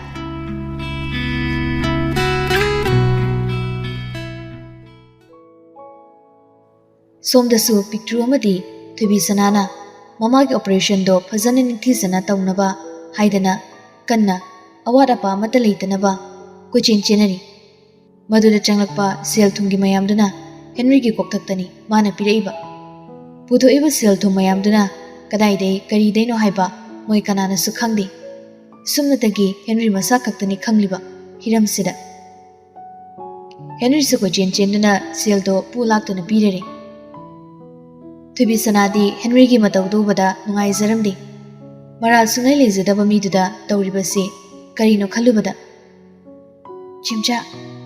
ꯁꯣꯝꯗꯁꯨ ꯄꯤꯛꯇ꯭ꯔꯨ ꯑꯃꯗꯤ ꯊꯣꯏꯕꯤ ꯁꯅꯥꯅ ꯃꯃꯥꯒꯤ ꯑꯣꯄꯔꯦꯁꯟꯗꯣ ꯐꯖꯅ ꯅꯤꯡꯊꯤꯖꯅ ꯇꯧꯅꯕ ꯍꯥꯏꯗꯅ ꯀꯟꯅ ꯑꯋꯥꯠ ꯑꯄꯥ ꯑꯃꯠꯇ ꯂꯩꯇꯅꯕ ꯀꯣꯏꯆꯦꯟ ꯆꯦꯟꯅꯔꯤ꯫ ꯃꯗꯨꯗ ꯆꯪꯂꯛꯄ ꯁꯦꯜ ꯊꯨꯝꯒꯤ ꯃꯌꯥꯝꯗꯨꯅ ꯍꯦꯅꯔꯤꯒꯤ ꯀꯣꯛꯊꯛꯇꯅꯤ ꯃꯥꯅ ꯄꯤꯔꯛꯏꯕ꯫ ꯄꯨꯊꯣꯛꯏꯕ ꯁꯦꯜ ꯊꯨꯝ ꯃꯌꯥꯝꯗꯨꯅ ꯀꯗꯥꯏꯗꯩ ꯀꯔꯤꯗꯩꯅꯣ ꯍꯥꯏꯕ ꯃꯣꯏ ꯀꯅꯥꯅꯁꯨ ꯈꯪꯗꯦ꯫ ꯁꯨꯞꯅꯇꯒꯤ ꯍꯦꯅꯔꯤ ꯃꯁꯥ ꯈꯛꯇꯅꯤ ꯈꯪꯂꯤꯕ ꯍꯤꯔꯝꯁꯤꯗ꯫ ꯍꯦꯅꯔꯤꯁꯨ ꯀꯣꯏꯆꯦꯟ ꯆꯦꯟꯗꯨꯅ ꯁꯦꯜꯗꯣ ꯄꯨ ꯂꯥꯛꯇꯨꯅ ꯄꯤꯔꯔꯦ꯫ ꯊꯣꯏꯕꯤ ꯁꯅꯥꯗꯤ ꯍꯦꯅꯔꯤꯒꯤ ꯃꯇꯧꯗꯨ ꯎꯕꯗ ꯅꯨꯡꯉꯥꯏꯖꯔꯝꯗꯦ꯫ ꯃꯔꯥꯜ ꯁꯨꯡꯂꯩ ꯂꯩꯖꯗꯕ ꯃꯤꯗꯨꯗ ꯇꯧꯔꯤꯕꯁꯤ ꯀꯔꯤꯅꯣ ꯈꯜꯂꯨꯕꯗ, "ꯆꯦꯝꯆꯥ,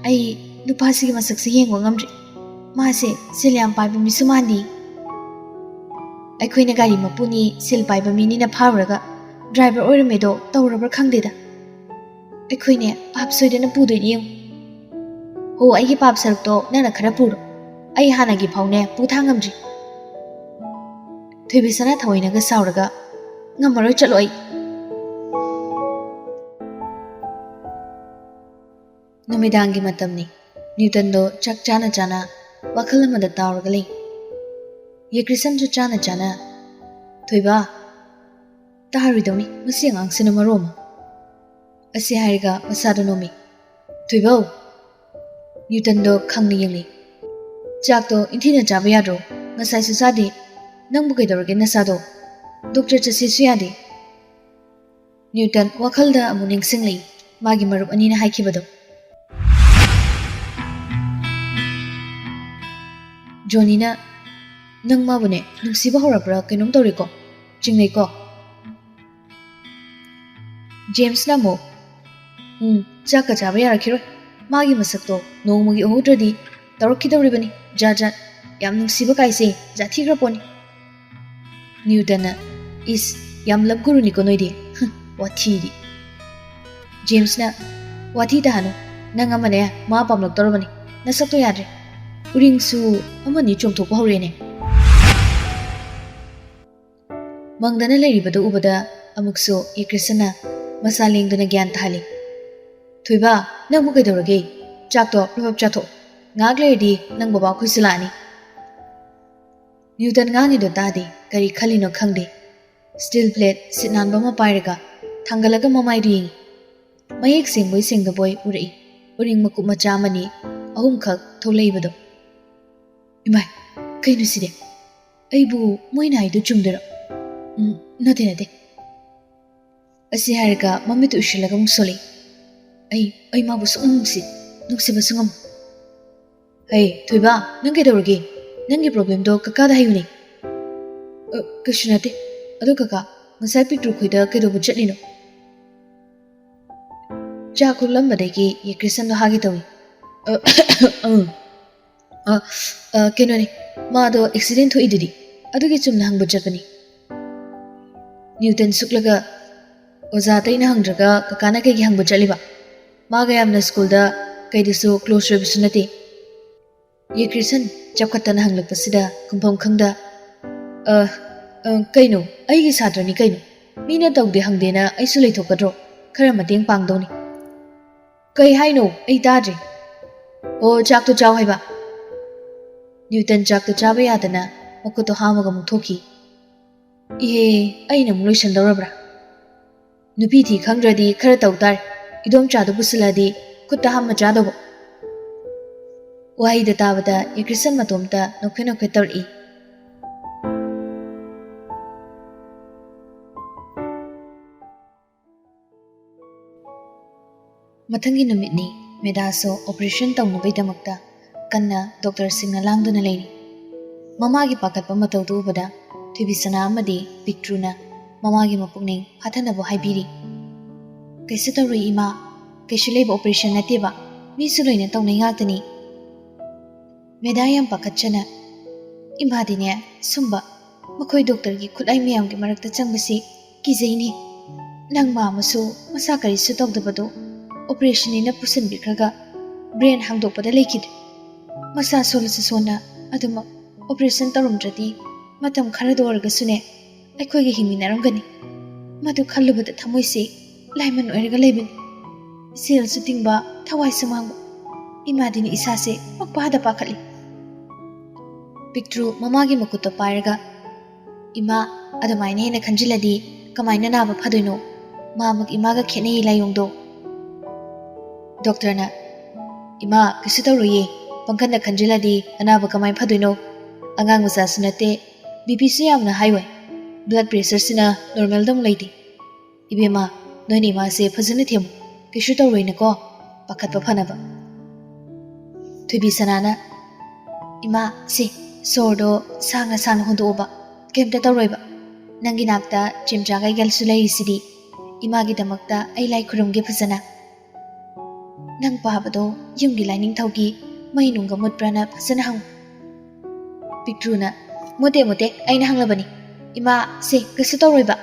ꯑꯩ ꯅꯨꯄꯥꯁꯤꯒꯤ ꯃꯁꯛꯁꯦ ꯌꯦꯡꯕ ꯉꯝꯗ꯭ꯔꯦ꯫ ꯃꯥꯁꯦ ꯁꯦꯜ ꯌꯥꯝ ꯄꯥꯏꯕ ꯃꯤꯁꯨ ꯃꯥꯟꯗꯦ꯫ ꯑꯩꯈꯣꯏꯅ ꯒꯥꯔꯤ ꯃꯄꯨꯅꯤ, ꯁꯦꯜ ꯄꯥꯏꯕ ꯃꯤꯅꯤꯅ ꯐꯥꯔꯨꯔꯒ ꯗ꯭ꯔꯥꯏꯚꯔ ꯑꯣꯏꯔꯝꯃꯦꯗꯣ ꯇꯧꯔꯕ꯭ꯔꯥ ꯈꯪꯗꯦꯗ꯫ ꯑꯩꯈꯣꯏꯅꯦ ꯄꯥꯞ ꯁꯣꯏꯗꯅ ꯄꯨꯗꯣꯏꯅꯤ ꯌꯦꯡꯉꯨ꯫ ꯍꯣ, ꯑꯩꯒꯤ ꯄꯥꯞ ꯁꯔꯨꯛꯇꯣ ꯅꯪꯅ ꯈꯔ ꯄꯨꯔꯣ꯫ ꯑꯩ ꯍꯥꯟꯅꯒꯤ ꯐꯥꯎꯅꯦ ꯄꯨ ꯊꯥꯡ ꯉꯝꯗ꯭ꯔꯤ꯫ ꯊꯣꯏꯕꯤꯁꯅꯥ ꯊꯑꯣꯏꯅꯒ ꯁꯥꯎꯔꯒ, "ꯉꯝꯃꯔꯣꯏ, ꯆꯠꯂꯣ ꯑꯩ꯫" ꯅꯨꯃꯤꯗꯥꯡꯒꯤ ꯃꯇꯝꯅꯤ꯫ ꯅ꯭ꯌꯨꯇꯟꯗꯣ ꯆꯥꯛ ꯆꯥꯅ ꯆꯥꯅ ꯋꯥꯈꯜ ꯑꯃꯗ ꯇꯥꯎꯔꯒ ꯂꯩ꯫ ꯌꯦꯀ꯭ꯔꯤꯁꯟꯁꯨ ꯆꯥꯅ ꯆꯥꯅ, "ꯊꯣꯏꯕ, ꯇꯥꯔꯣꯏꯗꯧꯅꯤ ꯃꯁꯤ ꯑꯉꯥꯡꯁꯤꯅ ꯃꯔꯣꯝ ꯑꯃ꯫" ꯑꯁꯤ ꯍꯥꯏꯔꯒ ꯃꯁꯥꯗꯣ ꯅꯣꯝꯃꯤ꯫ "ꯊꯣꯏꯕꯧ!" ꯅ꯭ꯌꯨꯇꯟꯗꯣ ꯈꯪꯅ ꯌꯦꯡꯂꯤ꯫ "ꯆꯥꯛꯇꯣ ꯏꯟꯊꯤꯅ ꯆꯥꯕ ꯌꯥꯗ꯭ꯔꯣ? ꯉꯁꯥꯏꯁꯨ ꯆꯥꯗꯦ꯫ ꯅꯪꯕꯨ ꯀꯩꯗꯧꯔꯒꯦ ꯅꯁꯥꯗꯣ? ꯗꯣꯛꯇꯔ ꯆꯠꯁꯦꯁꯨ ꯌꯥꯗꯦ꯫" ꯅ꯭ꯌꯨꯇꯟ ꯋꯥꯈꯜꯗ ꯑꯃꯨꯛ ꯅꯤꯡꯁꯤꯡꯂꯛꯏ ꯃꯥꯒꯤ ꯃꯔꯨꯞ ꯑꯅꯤꯅ ꯍꯥꯏꯈꯤꯕꯗꯣ꯫ ꯖꯣꯅꯤꯅ, "ꯅꯪ ꯃꯥꯕꯨꯅꯦ ꯅꯨꯡꯁꯤꯕ ꯍꯧꯔꯛꯄ꯭ꯔꯥ ꯀꯩꯅꯣꯝ ꯇꯧꯔꯦꯀꯣ, ꯆꯤꯡꯅꯩꯀꯣ?" ꯖꯦꯝꯁꯅ ꯑꯃꯨꯛ, "ꯎꯝ, ꯆꯥꯛꯀ ꯆꯥꯕ ꯌꯥꯔꯛꯈꯤꯔꯣꯏ꯫ ꯃꯥꯒꯤ ꯃꯁꯛꯇꯣ ꯅꯣꯡꯃꯒꯤ ꯎꯍꯧꯗ꯭ꯔꯗꯤ ꯇꯧꯔꯛꯈꯤꯗꯧꯔꯤꯕꯅꯤ ꯖꯥꯠ ꯖꯥꯠ꯫ ꯌꯥꯝ ꯅꯨꯡꯁꯤꯕ ꯀꯥꯏꯁꯦ ꯖꯥꯠ ꯊꯤꯈ꯭ꯔ ꯄꯣꯠꯅꯤ꯫" ꯅ꯭ꯌꯨꯇꯟꯅ, "ꯏꯁ, ꯌꯥꯝ ꯂꯕ ꯒꯨꯔꯨꯅꯤꯀꯣ ꯅꯣꯏꯗꯤ꯫ ꯍꯨꯝ, ꯋꯥꯊꯤꯗꯤ꯫" ꯖꯦꯝꯁꯅ, "ꯋꯥꯊꯤ ꯇꯥꯍꯟꯅꯨ꯫ ꯅꯪ ꯑꯃꯅꯦ ꯃꯥ ꯄꯥꯝꯂꯛꯇꯧꯔꯕꯅꯤ꯫ ꯅꯁꯛꯇꯣ ꯌꯥꯗ꯭ꯔꯦ꯫ ꯎꯔꯤꯡꯁꯨ ꯑꯃꯅꯤ ꯆꯣꯡꯊꯣꯛꯄ ꯍꯧꯔꯛꯑꯦꯅꯦ꯫" ꯃꯪꯗꯅ ꯂꯩꯔꯤꯕꯗꯨ ꯎꯕꯗ ꯑꯃꯨꯛꯁꯨ ꯌꯦꯀ꯭ꯔꯤꯁꯟꯅ ꯃꯁꯥ ꯂꯦꯡꯗꯨꯅ ꯒ꯭ꯌꯥꯟ ꯇꯥꯍꯜꯂꯤ꯫ "ꯊꯣꯏꯕ, ꯅꯪꯕꯨ ꯀꯩꯗꯧꯔꯒꯦ? ꯆꯥꯛꯇꯣ ꯄ꯭ꯔꯞ ꯄ꯭ꯔꯞ ꯆꯥꯊꯣꯛ꯫ ꯉꯥꯏꯍꯥꯛ ꯂꯩꯔꯗꯤ ꯅꯪ ꯕꯕꯥꯈꯣꯏꯁꯨ ꯂꯥꯛꯑꯅꯤ꯫" ꯅ꯭ꯌꯨꯇꯟ ꯉꯥꯡꯉꯤꯗꯣ ꯇꯥꯗꯦ, ꯀꯔꯤ ꯈꯜꯂꯤꯅꯣ ꯈꯪꯗꯦ꯫ ꯁ꯭ꯇꯤꯜ ꯄ꯭ꯂꯦꯠ ꯁꯤꯠ ꯅꯥꯟꯕ ꯑꯃ ꯄꯥꯏꯔꯒ ꯊꯥꯡꯒꯠꯂꯒ ꯃꯃꯥꯏꯗꯨ ꯌꯦꯡꯉꯤ꯫ ꯃꯌꯦꯛ ꯁꯦꯡꯕꯣꯏ ꯁꯦꯡꯗꯕꯣꯏ ꯎꯔꯛꯏ, ꯎꯔꯤꯡ ꯃꯀꯨꯞ ꯃꯆꯥ ꯑꯃꯅꯤ ꯑꯍꯨꯝꯈꯛ ꯊꯣꯛꯂꯛꯏꯕꯗꯣ꯫ "ꯏꯃꯥꯏ, ꯀꯩꯅꯣ ꯁꯤꯗꯤ? ꯑꯩꯕꯨ ꯃꯣꯏꯅ ꯍꯥꯏꯗꯣ ꯆꯨꯝꯗꯣꯏꯔꯣ? ꯎꯝ, ꯅꯠꯇꯦ, ꯅꯠꯇꯦ꯫" ꯑꯁꯤ ꯍꯥꯏꯔꯒ ꯃꯃꯤꯠꯇꯨ ꯎꯏꯁꯤꯜꯂꯒ ꯑꯃꯨꯛ ꯁꯣꯜꯂꯤ꯫ "ꯑꯩ, ꯑꯩ ꯃꯥꯕꯨ ꯁꯨꯡꯅꯨꯡ ꯅꯨꯡꯁꯤ, ꯅꯨꯡꯁꯤꯕꯁꯨ ꯉꯝꯃꯣꯏ꯫" "ꯍꯩ, ꯊꯣꯏꯕ, ꯅꯪ ꯀꯩꯗꯧꯔꯒꯦ? ꯅꯪꯒꯤ ꯄ꯭ꯔꯣꯕ꯭ꯂꯦꯝꯗꯣ ꯀꯀꯥꯗ ꯍꯥꯏꯌꯨꯅꯦ꯫" "ꯑ, ꯀꯩꯁꯨ ꯅꯠꯇꯦ꯫ ꯑꯗꯣ ꯀꯀꯥ, ꯉꯁꯥꯏ ꯄꯤꯛꯇ꯭ꯔꯨ ꯈꯣꯏꯗ ꯀꯩꯗꯧꯕ ꯆꯠꯂꯤꯅꯣ?" ꯆꯥꯛ ꯈꯣꯛꯂꯝꯕꯗꯒꯤ ꯌꯦꯀ꯭ꯔꯤꯁꯟꯗꯣ ꯍꯥꯒꯦ ꯇꯧꯏ꯫ "ꯑ, ꯑꯪ꯫ ꯑ, ꯑ, ꯀꯩꯅꯣꯅꯦ, ꯃꯥꯗꯣ ꯑꯦꯛꯁꯤꯗꯦꯟ ꯊꯣꯛꯏꯗꯨꯗꯤ, ꯑꯗꯨꯒꯤ ꯆꯨꯝꯅ ꯍꯪꯕ ꯆꯠꯄꯅꯤ꯫" ꯅ꯭ꯌꯨꯇꯟ ꯁꯨꯛꯂꯒ, "ꯑꯣꯖꯥ ꯑꯇꯩꯅ ꯍꯪꯗ꯭ꯔꯒ ꯀꯀꯥꯅ ꯀꯩꯒꯤ ꯍꯪꯕ ꯆꯠꯂꯤꯕ? ꯃꯥꯒ ꯌꯥꯝꯅ ꯁ꯭ꯀꯨꯜꯗ ꯀꯩꯗꯁꯨ ꯀ꯭ꯂꯣꯁ ꯑꯣꯏꯕꯁꯨ ꯅꯠꯇꯦ꯫" ꯌꯦꯀ꯭ꯔꯤꯁꯟ ꯆꯞꯈꯠꯇꯅ ꯍꯪꯂꯛꯄꯁꯤꯗ ꯈꯨꯝꯐꯝ ꯈꯪꯗ, "ꯑ, ꯑ, ꯀꯩꯅꯣ? ꯑꯩꯒꯤ ꯁꯥꯇ꯭ꯔꯅꯤ ꯀꯩꯅꯣ꯫ ꯃꯤꯅ ꯇꯧꯗꯦ ꯍꯪꯗꯦꯅ ꯑꯩꯁꯨ ꯂꯩꯊꯣꯛꯀꯗ꯭ꯔꯣ? ꯈꯔ ꯃꯇꯦꯡ ꯄꯥꯡꯗꯧꯅꯤ꯫" "ꯀꯩ ꯍꯥꯏꯅꯣ? ꯑꯩ ꯇꯥꯗ꯭ꯔꯦ꯫" "ꯑꯣ, ꯆꯥꯛꯇꯣ ꯆꯥꯎ ꯍꯥꯏꯕ꯫" ꯅ꯭ꯌꯨꯇꯟ ꯆꯥꯛꯇꯣ ꯆꯥꯕ ꯌꯥꯗꯅ ꯃꯈꯨꯠꯇꯣ ꯍꯥꯝꯃꯒ ꯑꯃꯨꯛ ꯊꯣꯛꯈꯤ꯫ "ꯏꯍꯦ, ꯑꯩꯅ ꯑꯃꯨꯛ ꯂꯣꯏꯁꯟꯗꯧꯔꯕ꯭ꯔꯥ? ꯅꯨꯄꯤ ꯊꯤ ꯈꯪꯗ꯭ꯔꯗꯤ ꯈꯔ ꯇꯧ ꯇꯥꯔꯦ꯫ ꯏꯗꯣꯝꯆꯥꯗꯣ ꯄꯨꯁꯤꯜꯂꯗꯤ ꯈꯨꯠꯇ ꯍꯥꯝꯃ ꯆꯥꯗꯧꯕ꯫" ꯋꯥꯍꯩꯗ ꯇꯥꯕꯗ ꯌꯦꯀ꯭ꯔꯤꯁꯟ ꯃꯇꯣꯝꯇ ꯅꯣꯛꯐꯦꯠ ꯅꯣꯛꯐꯦꯠ ꯇꯧꯔꯛꯏ꯫ ꯃꯊꯪꯒꯤ ꯅꯨꯃꯤꯠꯅꯤ꯫ ꯃꯦꯗꯥꯁꯨ ꯑꯣꯄꯔꯦꯁꯟ ꯇꯧꯅꯕꯩꯗꯃꯛꯇ ꯀꯟꯅ ꯗꯣꯛꯇꯔꯁꯤꯡꯅ ꯂꯥꯡꯗꯨꯅ ꯂꯩꯔꯤ꯫ ꯃꯃꯥꯒꯤ ꯄꯥꯈꯠꯄ ꯃꯇꯧꯗꯨ ꯎꯕꯗ ꯊꯣꯏꯕꯤꯁꯅꯥ ꯑꯃꯗꯤ ꯄꯤꯛꯇ꯭ꯔꯨꯅ ꯃꯃꯥꯒꯤ ꯃꯄꯨꯛꯅꯤꯡ ꯐꯥꯊꯅꯕ ꯍꯥꯏꯕꯤꯔꯤ꯫ "ꯀꯩꯁꯨ ꯇꯧꯔꯣꯏ ꯏꯃꯥ, ꯀꯩꯁꯨ ꯂꯩꯕ ꯑꯣꯄꯔꯦꯁꯟ ꯅꯠꯇꯦꯕ, ꯃꯤꯁꯨ ꯂꯣꯏꯅ ꯇꯧꯅꯩ ꯉꯥꯛꯇꯅꯤ꯫" ꯃꯦꯗꯥ ꯌꯥꯝ ꯄꯥꯈꯠꯆꯅ, "ꯏꯃꯥꯗꯤꯅꯦ, ꯁꯨꯝꯕ ꯃꯈꯣꯏ ꯗꯣꯛꯇꯔꯒꯤ ꯈꯨꯠꯂꯥꯏ ꯃꯌꯥꯝꯒꯤ ꯃꯔꯛꯇ ꯆꯪꯕꯁꯤ ꯀꯤꯖꯩꯅꯦ꯫ ꯅꯪ ꯃꯥ ꯑꯃꯁꯨ ꯃꯁꯥ ꯀꯔꯤꯁꯨ ꯇꯧꯗꯕꯗꯣ ꯑꯣꯄꯔꯦꯁꯟꯅꯤꯅ ꯄꯨꯁꯤꯟꯕꯤꯈ꯭ꯔꯒ ꯕ꯭ꯔꯦꯟ ꯍꯥꯡꯗꯣꯛꯄꯗ ꯂꯩꯈꯤꯗ꯭ꯔꯦ꯫ ꯃꯁꯥ ꯁꯣꯜꯂꯁꯨ ꯁꯣꯟꯅ ꯑꯗꯨꯃꯛ ꯑꯣꯄꯔꯦꯁꯟ ꯇꯧꯔꯝꯗ꯭ꯔꯗꯤ ꯃꯇꯝ ꯈꯔꯗ ꯑꯣꯏꯔꯒꯁꯨꯅꯦ ꯑꯩꯈꯣꯏꯒ ꯍꯤꯡꯃꯤꯟꯅꯔꯝꯒꯅꯤ꯫ ꯃꯗꯨ ꯈꯜꯂꯨꯕꯗ ꯊꯃꯣꯏꯁꯦ ꯂꯥꯏꯃꯟ ꯑꯣꯏꯔꯒ ꯂꯩꯕꯅꯤ꯫ ꯁꯦꯜꯁꯨ ꯇꯤꯡꯕ, ꯊꯋꯥꯏꯁꯨ ꯃꯥꯡꯕ꯫ ꯏꯃꯥꯗꯤꯅꯤ ꯏꯁꯥꯁꯦ ꯄꯪꯄꯥꯗ ꯄꯥꯈꯠꯂꯤ꯫" ꯄꯤꯛꯇ꯭ꯔꯨ ꯃꯃꯥꯒꯤ ꯃꯈꯨꯠꯇꯣ ꯄꯥꯏꯔꯒ, "ꯏꯃꯥ, ꯑꯗꯨꯃꯥꯏꯅ ꯍꯦꯟꯅ ꯈꯟꯖꯤꯜꯂꯗꯤ ꯀꯃꯥꯏꯅ ꯅꯥꯕ ꯐꯗꯣꯏꯅꯣ? ꯃꯥꯃꯛ ꯏꯃꯥꯒ ꯈꯦꯠꯅꯩ ꯂꯥꯏꯑꯣꯡꯗꯣ꯫" ꯗꯣꯛꯇꯔꯅ, "ꯏꯃꯥ, ꯀꯩꯁꯨ ꯇꯧꯔꯣꯏꯌꯦ꯫ ꯄꯪꯈꯟꯗ ꯈꯟꯖꯤꯜꯂꯗꯤ ꯑꯅꯥꯕ ꯀꯃꯥꯏꯅ ꯐꯗꯣꯏꯅꯣ? ꯑꯉꯥꯡ ꯃꯆꯥꯁꯨ ꯅꯠꯇꯦ, ꯕꯤ ꯄꯤꯁꯨ ꯌꯥꯝꯅ ꯍꯥꯏ ꯑꯣꯏ꯫ ꯕ꯭ꯂꯗ ꯄ꯭ꯔꯦꯁꯔꯁꯤꯅ ꯅꯣꯔꯃꯦꯜꯗ ꯑꯃꯨꯛ ꯂꯩꯇꯦ꯫ ꯏꯕꯦꯝꯃ, ꯅꯣꯏꯅ ꯏꯃꯥꯁꯦ ꯐꯖꯅ ꯊꯦꯝꯃꯨ, ꯀꯩꯁꯨ ꯇꯧꯔꯣꯏꯅꯀꯣ, ꯄꯥꯈꯠꯄ ꯐꯅꯕ꯫" ꯊꯣꯏꯕꯤ ꯁꯅꯥꯅ, "ꯏꯃꯥ, ꯁꯦ, ꯁꯣꯔꯗꯣ ꯁꯥꯡꯅ ꯁꯥꯡꯅ ꯍꯣꯟꯗꯣꯛꯑꯣꯕ, ꯀꯩꯝꯇ ꯇꯧꯔꯣꯏꯕ꯫ ꯅꯪꯒꯤ ꯅꯥꯛꯇ ꯆꯦꯝꯆꯥ ꯀꯩꯒꯜꯁꯨ ꯂꯩꯔꯤꯁꯤꯗꯤ, ꯏꯃꯥꯒꯤꯗꯃꯛꯇ ꯑꯩ ꯂꯥꯏ ꯈꯨꯔꯨꯝꯒꯦ ꯐꯖꯅ꯫ ꯅꯪ ꯄꯥꯕꯗꯣ ꯌꯨꯝꯒꯤ ꯂꯥꯏꯅꯤꯡꯊꯧꯒꯤ ꯃꯩ ꯅꯨꯡꯒ ꯃꯨꯠꯄ꯭ꯔꯥꯅ ꯐꯖꯅ ꯍꯪꯉꯨ꯫" ꯄꯤꯛꯇ꯭ꯔꯨꯅ, "ꯃꯨꯠꯇꯦ, ꯃꯨꯠꯇꯦ, ꯑꯩꯅ ꯍꯪꯂꯕꯅꯤ꯫ ꯏꯃꯥ, ꯁꯦ, ꯀꯩꯁꯨ ꯇꯧꯔꯣꯏꯕ꯫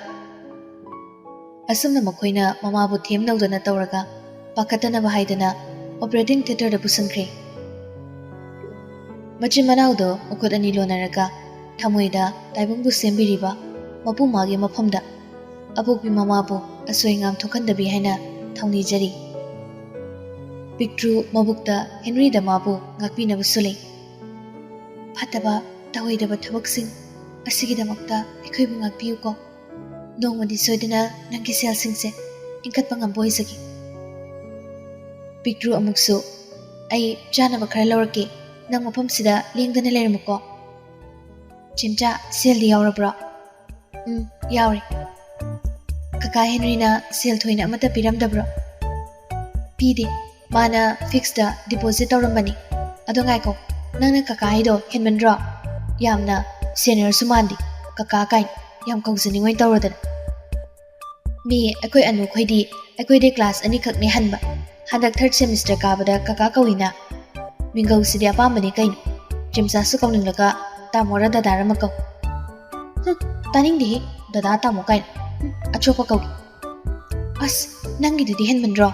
ꯑꯁꯨꯝꯅ ꯃꯈꯣꯏꯅ ꯃꯃꯥꯕꯨ ꯊꯦꯝꯅꯧꯗꯅ ꯇꯧꯔꯒ ꯄꯥꯈꯠꯇꯅꯕ ꯍꯥꯏꯗꯅ operating theatreꯗ ꯄꯨꯁꯤꯟꯈ꯭ꯔꯦ꯫ ꯃꯆꯤꯟ ꯃꯅꯥꯎꯗꯣ ꯃꯈꯨꯠ ꯑꯅꯤ ꯂꯣꯟꯅꯔꯒ ꯊꯃꯣꯏꯗ ꯇꯥꯏꯕꯪꯕꯨ ꯁꯦꯝꯕꯤꯔꯤꯕ ꯃꯄꯨ ꯃꯥꯒꯤ ꯃꯐꯝꯗ ꯑꯄꯣꯛꯄꯤ ꯃꯃꯥꯕꯨ ꯑꯁꯣꯏ ꯑꯉꯥꯝ ꯊꯣꯛꯍꯟꯗꯕꯤ ꯍꯥꯏꯅ ꯊꯧꯅꯤꯖꯔꯤ꯫ ꯄꯤꯛꯇ꯭ꯔꯨ ꯃꯕꯨꯛꯇ ꯍꯦꯅꯔꯤꯗ ꯃꯥꯕꯨ ꯉꯥꯛꯄꯤꯅꯕꯁꯨ ꯂꯩ꯫ "ꯐꯠꯇꯕ, ꯇꯧꯔꯣꯏꯗꯕ ꯊꯕꯛꯁꯤꯡ ꯑꯁꯤꯒꯤꯗꯃꯛꯇ ꯑꯩꯈꯣꯏꯕꯨ ꯉꯥꯛꯄꯤꯌꯨꯀꯣ꯫ ꯅꯣꯡꯃꯗꯤ ꯁꯣꯏꯗꯅ ꯅꯪꯒꯤ ꯁꯦꯜꯁꯤꯡꯁꯦ ꯏꯟꯈꯠꯄ ꯉꯝꯕ ꯑꯣꯏꯖꯒꯦ꯫" ꯄꯤꯛꯇ꯭ꯔꯨ ꯑꯃꯨꯛꯁꯨ, "ꯑꯩ ꯆꯥꯅꯕ ꯈꯔ ꯂꯧꯔꯛꯀꯦ, ꯅꯪ ꯃꯐꯝꯁꯤꯗ ꯂꯦꯡꯗꯅ ꯂꯩꯔꯝꯃꯨꯀꯣ꯫" "ꯆꯤꯝꯆꯥ, ꯁꯦꯜꯗꯤ ꯌꯥꯎꯔꯕ꯭ꯔꯣ?" "ꯎꯝ, ꯌꯥꯎꯔꯦ꯫" "ꯀꯀꯥ ꯍꯦꯅꯔꯤꯅ ꯁꯦꯜ ꯊꯣꯏꯅ ꯑꯃꯠꯇ ꯄꯤꯔꯝꯗꯕ꯭ꯔꯣ?" "ꯄꯤꯗꯦ, ꯃꯥꯅ ꯐꯤꯛꯁꯇ ꯗꯤꯄꯣꯖꯤꯠ ꯇꯧꯔꯝꯕꯅꯤ꯫ ꯑꯗꯣ ꯉꯥꯏꯈꯣ, ꯅꯪꯅ ꯀꯀꯥ ꯍꯥꯏꯗꯣ ꯍꯦꯟꯃꯟꯗ꯭ꯔꯣ? ꯌꯥꯝꯅ ꯁꯦꯅꯤꯌꯔꯁꯨ ꯃꯥꯟꯗꯦ, ꯀꯀꯥ ꯀꯥꯏꯅ ꯌꯥꯝ ꯀꯧꯖꯅꯤꯡꯉꯣꯏ ꯇꯧꯔꯗꯅ꯫ ꯃꯤ ꯑꯩꯈꯣꯏ ꯑꯅꯨꯈꯣꯏꯗꯤ ꯑꯩꯈꯣꯏꯗꯤ ꯀ꯭ꯂꯥꯁ ꯑꯅꯤꯈꯛꯅꯦ ꯍꯟꯕ, ꯍꯟꯗꯛ ꯊꯥꯔꯠ ꯁꯦꯃꯤꯁꯇꯔ ꯀꯥꯕꯗ ꯀꯀꯥ ꯀꯧꯏꯅ꯫ ꯃꯤꯡꯒꯧꯁꯤꯗꯤ ꯑꯄꯥꯝꯕꯅꯤ ꯀꯩꯅꯣ, ꯆꯤꯝꯆꯥꯁꯨ ꯀꯧꯅꯤꯡꯂꯒ ꯇꯥꯃꯣꯔ ꯗꯗꯥꯔ ꯑꯃ ꯀꯧ꯫" "ꯍꯨꯝ, ꯇꯥꯅꯤꯡꯗꯦꯍꯦ, ꯗꯗꯥ ꯇꯥꯃꯣ ꯀꯥꯏꯅ꯫ ꯍꯨꯝ, ꯑꯆꯣꯞꯄ ꯀꯧꯒꯦ꯫" "ꯑꯁ, ꯅꯪꯒꯤꯗꯨꯗꯤ ꯍꯦꯟꯃꯟꯗ꯭ꯔꯣ?"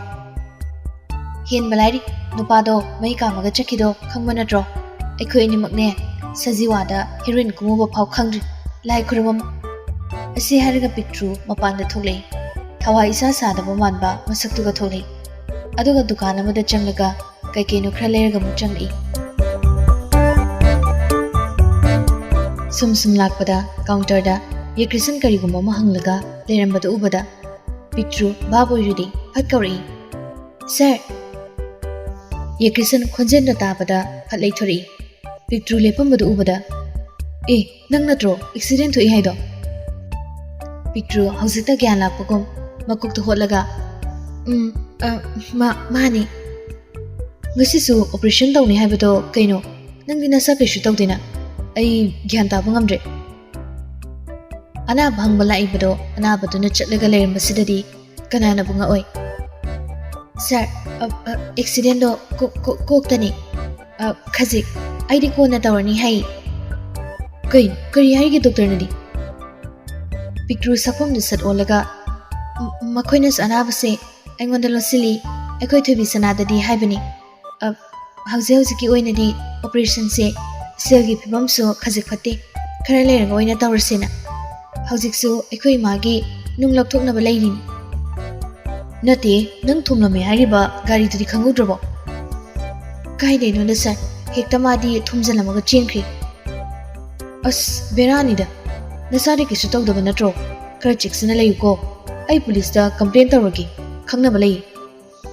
"ꯍꯦꯟꯕ ꯂꯥꯏꯔꯤ, ꯅꯨꯄꯥꯗꯣ ꯃꯩ ꯀꯥꯝꯃꯒ ꯆꯠꯈꯤꯗꯣ ꯈꯪꯕ ꯅꯠꯇ꯭ꯔꯣ? ꯑꯩꯈꯣꯏ ꯑꯅꯤꯃꯛꯅꯦ ꯁꯖꯤꯋꯥꯗ ꯍꯦꯔꯣꯏꯟ ꯀꯨꯝꯃꯨꯕ ꯐꯥꯎ ꯈꯪꯗ꯭ꯔꯤ꯫ ꯂꯥꯏ ꯈꯨꯔꯨꯝꯃꯝ꯫" ꯑꯁꯤ ꯍꯥꯏꯔꯒ ꯄꯤꯛꯇ꯭ꯔꯨ ꯃꯄꯥꯟꯗ ꯊꯣꯛꯂꯛꯏ꯫ ꯊꯋꯥꯏ ꯏꯁꯥ ꯁꯥꯗꯕ ꯃꯥꯟꯕ ꯃꯁꯛꯇꯨꯒ ꯊꯣꯛꯂꯛꯏ꯫ ꯑꯗꯨꯒ ꯗꯨꯀꯥꯟ ꯑꯃꯗ ꯆꯪꯂꯒ ꯀꯩ ꯀꯩꯅꯣ ꯈꯔ ꯂꯩꯔꯒ ꯑꯃꯨꯛ ꯆꯪꯂꯛꯏ꯫ ꯁꯨꯝ ꯁꯨꯝ ꯂꯥꯛꯄꯗ ꯀꯥꯎꯟꯇꯔꯗ ꯌꯦꯀ꯭ꯔꯤꯁꯟ ꯀꯔꯤꯒꯨꯝꯕ ꯑꯃ ꯍꯪꯂꯒ ꯂꯩꯔꯝꯕꯗꯨ ꯎꯕꯗ ꯄꯤꯛꯇ꯭ꯔꯨ ꯚꯥꯞ ꯑꯣꯏꯔꯨꯗꯦ꯫ ꯐꯠ ꯀꯧꯔꯛꯏ, "ꯁꯥꯔ!" ꯌꯦꯀ꯭ꯔꯤꯁꯟ ꯈꯣꯟꯖꯦꯜꯗꯣ ꯇꯥꯕꯗ ꯐꯠ ꯂꯩꯊꯣꯔꯛꯏ꯫ ꯄꯤꯛꯇ꯭ꯔꯨ ꯂꯦꯞꯄꯝꯕꯗꯨ ꯎꯕꯗ, "ꯑꯦ, ꯅꯪ ꯅꯠꯇ꯭ꯔꯣ ꯑꯦꯛꯁꯤꯗꯦꯟ ꯊꯣꯛꯏ ꯍꯥꯏꯗꯣ?" ꯄꯤꯛꯇ꯭ꯔꯨ ꯍꯧꯖꯤꯛꯇ ꯒ꯭ꯌꯥꯟ ꯂꯥꯛꯄꯒꯨꯝ ꯃꯀꯣꯛꯇ ꯍꯣꯠꯂꯒ, "ꯎꯝ, ꯑ, ꯃꯥ-, ꯃꯥꯅꯤ꯫ ꯉꯁꯤꯁꯨ ꯑꯣꯄꯔꯦꯁꯟ ꯇꯧꯅꯤ ꯍꯥꯏꯕꯗꯣ ꯀꯩꯅꯣ? ꯅꯪꯗꯤ ꯅꯁꯥ ꯀꯩꯁꯨ ꯇꯧꯗꯦꯅ?" "ꯑꯩ ꯒ꯭ꯌꯥꯟ ꯇꯥꯕ ꯉꯝꯗ꯭ꯔꯦ꯫" ꯑꯅꯥꯕ ꯍꯪꯕ ꯂꯥꯛꯏꯕꯗꯣ ꯑꯅꯥꯕꯗꯨꯅ ꯆꯠꯂꯒ ꯂꯩꯔꯝꯕꯁꯤꯗꯗꯤ ꯀꯅꯥꯅꯕꯨ ꯉꯛꯑꯣꯏ? "ꯁꯥꯔ, ꯑ, ꯑ, ꯑꯦꯛꯁꯤꯗꯦꯟꯗꯣ ꯀꯣ-, ꯀꯣ-, ꯀꯣꯛꯇꯅꯤ꯫ ꯑ, ꯈꯖꯤꯛ, ꯑꯩꯗꯤ ꯀꯣꯟꯅ ꯇꯧꯔꯅꯤ ꯍꯥꯏ꯫" "ꯀꯩꯅꯣ? ꯀꯔꯤ ꯍꯥꯏꯔꯤꯒꯦ ꯗꯣꯛꯇꯔꯅꯗꯤ?" ꯄꯤꯛꯇ꯭ꯔꯨ ꯁꯛꯐꯝꯗꯨ ꯁꯠ ꯑꯣꯜꯂꯒ, ꯃꯈꯣꯏꯅꯁꯨ ꯑꯅꯥꯕꯁꯦ ꯑꯩꯉꯣꯟꯗ ꯂꯣꯠꯁꯤꯜꯂꯤ꯫ ꯑꯩꯈꯣꯏ ꯊꯣꯏꯕꯤ ꯁꯅꯥꯗꯗꯤ ꯍꯥꯏꯕꯅꯤ꯫ ꯑ, ꯍꯧꯖꯤꯛ ꯍꯧꯖꯤꯛꯀꯤ ꯑꯣꯏꯅꯗꯤ ꯑꯣꯄꯔꯦꯁꯟꯁꯦ ꯁꯦꯜꯒꯤ ꯐꯤꯕꯝꯁꯨ ꯈꯖꯤꯛ ꯐꯠꯇꯦ, ꯈꯔ ꯂꯩꯔꯒ ꯑꯣꯏꯅ ꯇꯧꯔꯁꯦꯅ꯫ ꯍꯧꯖꯤꯛꯁꯨ ꯑꯩꯈꯣꯏ ꯏꯃꯥꯒꯤ ꯅꯨꯡ ꯂꯧꯊꯣꯛꯅꯕ ꯂꯩꯔꯤꯅꯤ꯫ ꯅꯠꯇꯦ, ꯅꯪ ꯊꯣꯝꯂꯝꯃꯦ ꯍꯥꯏꯔꯤꯕ ꯒꯥꯔꯤꯗꯨꯗꯤ ꯈꯪꯍꯧꯗ꯭ꯔꯕꯣ? ꯀꯥꯏꯗꯩꯅꯣꯗ ꯁꯥꯔ, ꯍꯦꯛꯇ ꯃꯥꯗꯤ ꯊꯣꯝꯖꯤꯜꯂꯝꯃꯒ ꯆꯦꯟꯈ꯭ꯔꯦ꯫ ꯑꯁ, ꯕꯦꯔꯥꯅꯤꯗ꯫ ꯅꯁꯥꯗꯤ ꯀꯩꯁꯨ ꯇꯧꯗꯕ ꯅꯠꯇ꯭ꯔꯣ? ꯈꯔ ꯆꯦꯛꯁꯤꯟꯅ ꯂꯩꯌꯨꯀꯣ꯫ ꯑꯩ ꯄꯨꯂꯤꯁꯇ ꯀꯝꯄ꯭ꯂꯦꯟ ꯇꯧꯔꯒꯦ, ꯈꯪꯅꯕ ꯂꯩꯌꯦ꯫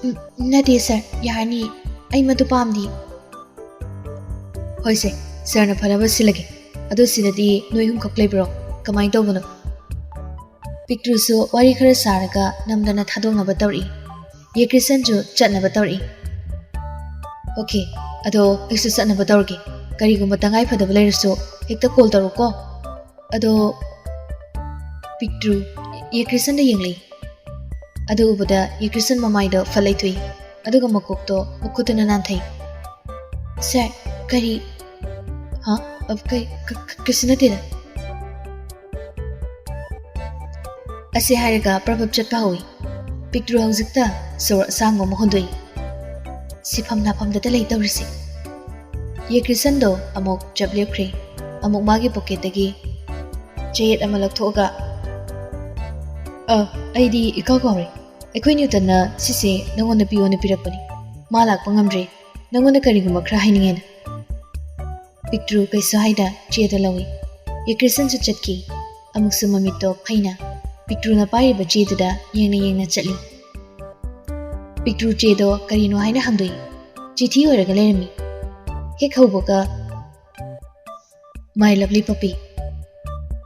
ꯎꯝ, ꯅꯠꯇꯦ ꯁꯥꯔ, ꯌꯥꯔꯅꯤ, ꯑꯩ ꯃꯗꯨ ꯄꯥꯝꯗꯦ꯫ ꯍꯣꯏꯁꯦ, ꯁꯥꯔꯅ ꯐꯅꯕ ꯁꯤꯜꯂꯒꯦ꯫ ꯑꯗꯣ ꯁꯤꯗꯗꯤ ꯅꯣꯏ ꯑꯍꯨꯝꯈꯛ ꯂꯩꯕ꯭ꯔꯣ? ꯀꯃꯥꯏꯅ ꯇꯧꯕꯅꯣ? ꯄꯤꯛꯇ꯭ꯔꯨꯁꯨ ꯋꯥꯔꯤ ꯈꯔ ꯁꯥꯔꯒ ꯅꯝꯗꯅ ꯊꯥꯗꯣꯛꯅꯕ ꯇꯧꯔꯛꯏ꯫ ꯌꯦꯀ꯭ꯔꯤꯁꯟꯁꯨ ꯆꯠꯅꯕ ꯇꯧꯔꯛꯏ꯫ ꯑꯣꯀꯦ, ꯑꯗꯣ ꯑꯩꯁꯨ ꯆꯠꯅꯕ ꯇꯧꯔꯒꯦ꯫ ꯀꯔꯤꯒꯨꯝꯕ ꯇꯉꯥꯏ ꯐꯗꯕ ꯂꯩꯔꯁꯨ ꯍꯦꯛꯇ ꯀꯣꯜ ꯇꯧꯔꯛꯎꯀꯣ꯫ ꯑꯗꯣ ꯄꯤꯛꯇ꯭ꯔꯨ ꯌꯦꯀ꯭ꯔꯤꯁꯟꯗ ꯌꯦꯡꯂꯛꯏ꯫ ꯑꯗꯨ ꯎꯕꯗ ꯌꯦꯀ꯭ꯔꯤꯁꯟ ꯃꯃꯥꯏꯗꯣ ꯐꯠ ꯂꯩꯊꯣꯛꯏ, ꯑꯗꯨꯒ ꯃꯀꯣꯛꯇꯣ ꯃꯈꯨꯠꯇꯨꯅ ꯅꯥꯟꯊꯩ꯫ ꯁꯥꯔ, ꯀꯔꯤ? ꯍꯥ? ꯑ, ꯀꯩ-, ꯀ-, ꯀ-, ꯀꯩꯁꯨ ꯅꯠꯇꯦꯗ꯫ ꯑꯁꯤ ꯍꯥꯏꯔꯒ ꯄ꯭ꯔꯞ ꯄ꯭ꯔꯞ ꯆꯠꯄ ꯍꯧꯏ꯫ ꯄꯤꯛꯇ꯭ꯔꯨ ꯍꯧꯖꯤꯛꯇ ꯁꯣꯔ ꯑꯁꯥꯡꯕ ꯑꯃ ꯍꯣꯟꯗꯣꯛꯏ꯫ ꯁꯤꯐꯝ ꯅꯥꯐꯝꯗꯇ ꯂꯩ ꯇꯧꯔꯤꯁꯦ꯫ ꯌꯦꯀ꯭ꯔꯤꯁꯟꯗꯣ ꯑꯃꯨꯛ ꯆꯞ ꯂꯦꯞꯈ꯭ꯔꯦ꯫ ꯑꯃꯨꯛ ꯃꯥꯒꯤ ꯄꯣꯀꯦꯠꯇꯒꯤ ꯆꯌꯦꯠ ꯑꯃ ꯂꯧꯊꯣꯛꯑꯒ, "ꯑ, ꯑꯩꯗꯤ ꯏꯀꯥꯎ ꯀꯥꯎꯔꯦ꯫ ꯑꯩꯈꯣꯏ ꯅ꯭ꯌꯨꯇꯟꯅ ꯁꯤꯁꯦ ꯅꯉꯣꯟꯗ ꯄꯤꯌꯣꯅ ꯄꯤꯔꯛꯄꯅꯤ꯫ ꯃꯥ ꯂꯥꯛꯄ ꯉꯝꯗ꯭ꯔꯦ꯫ ꯅꯉꯣꯟꯗ ꯀꯔꯤꯒꯨꯝꯕ ꯈꯔ ꯍꯥꯏꯅꯤꯡꯉꯦꯅ꯫" ꯄꯤꯛꯇ꯭ꯔꯨ ꯀꯩꯁꯨ ꯍꯥꯏꯗ ꯆꯦꯗꯣ ꯂꯧꯏ꯫ ꯌꯦꯀ꯭ꯔꯤꯁꯟꯁꯨ ꯆꯠꯈꯤ꯫ ꯑꯃꯨꯛꯁꯨ ꯃꯃꯤꯠꯇꯣ ꯐꯩꯅ ꯄꯤꯛꯇ꯭ꯔꯨꯅ ꯄꯥꯏꯔꯤꯕ ꯆꯦꯗꯨꯗ ꯌꯦꯡꯅ ꯌꯦꯡꯅ ꯆꯠꯂꯤ꯫ ꯄꯤꯛꯇ꯭ꯔꯨ ꯆꯦꯗꯣ ꯀꯔꯤꯅꯣ ꯍꯥꯏꯅ ꯍꯪꯗꯣꯛꯏ꯫ ꯆꯤꯊꯤ ꯑꯣꯏꯔꯒ ꯂꯩꯔꯝꯃꯤ꯫ ꯍꯦꯛ ꯍꯧꯕꯒ, "My lovely puppy꯫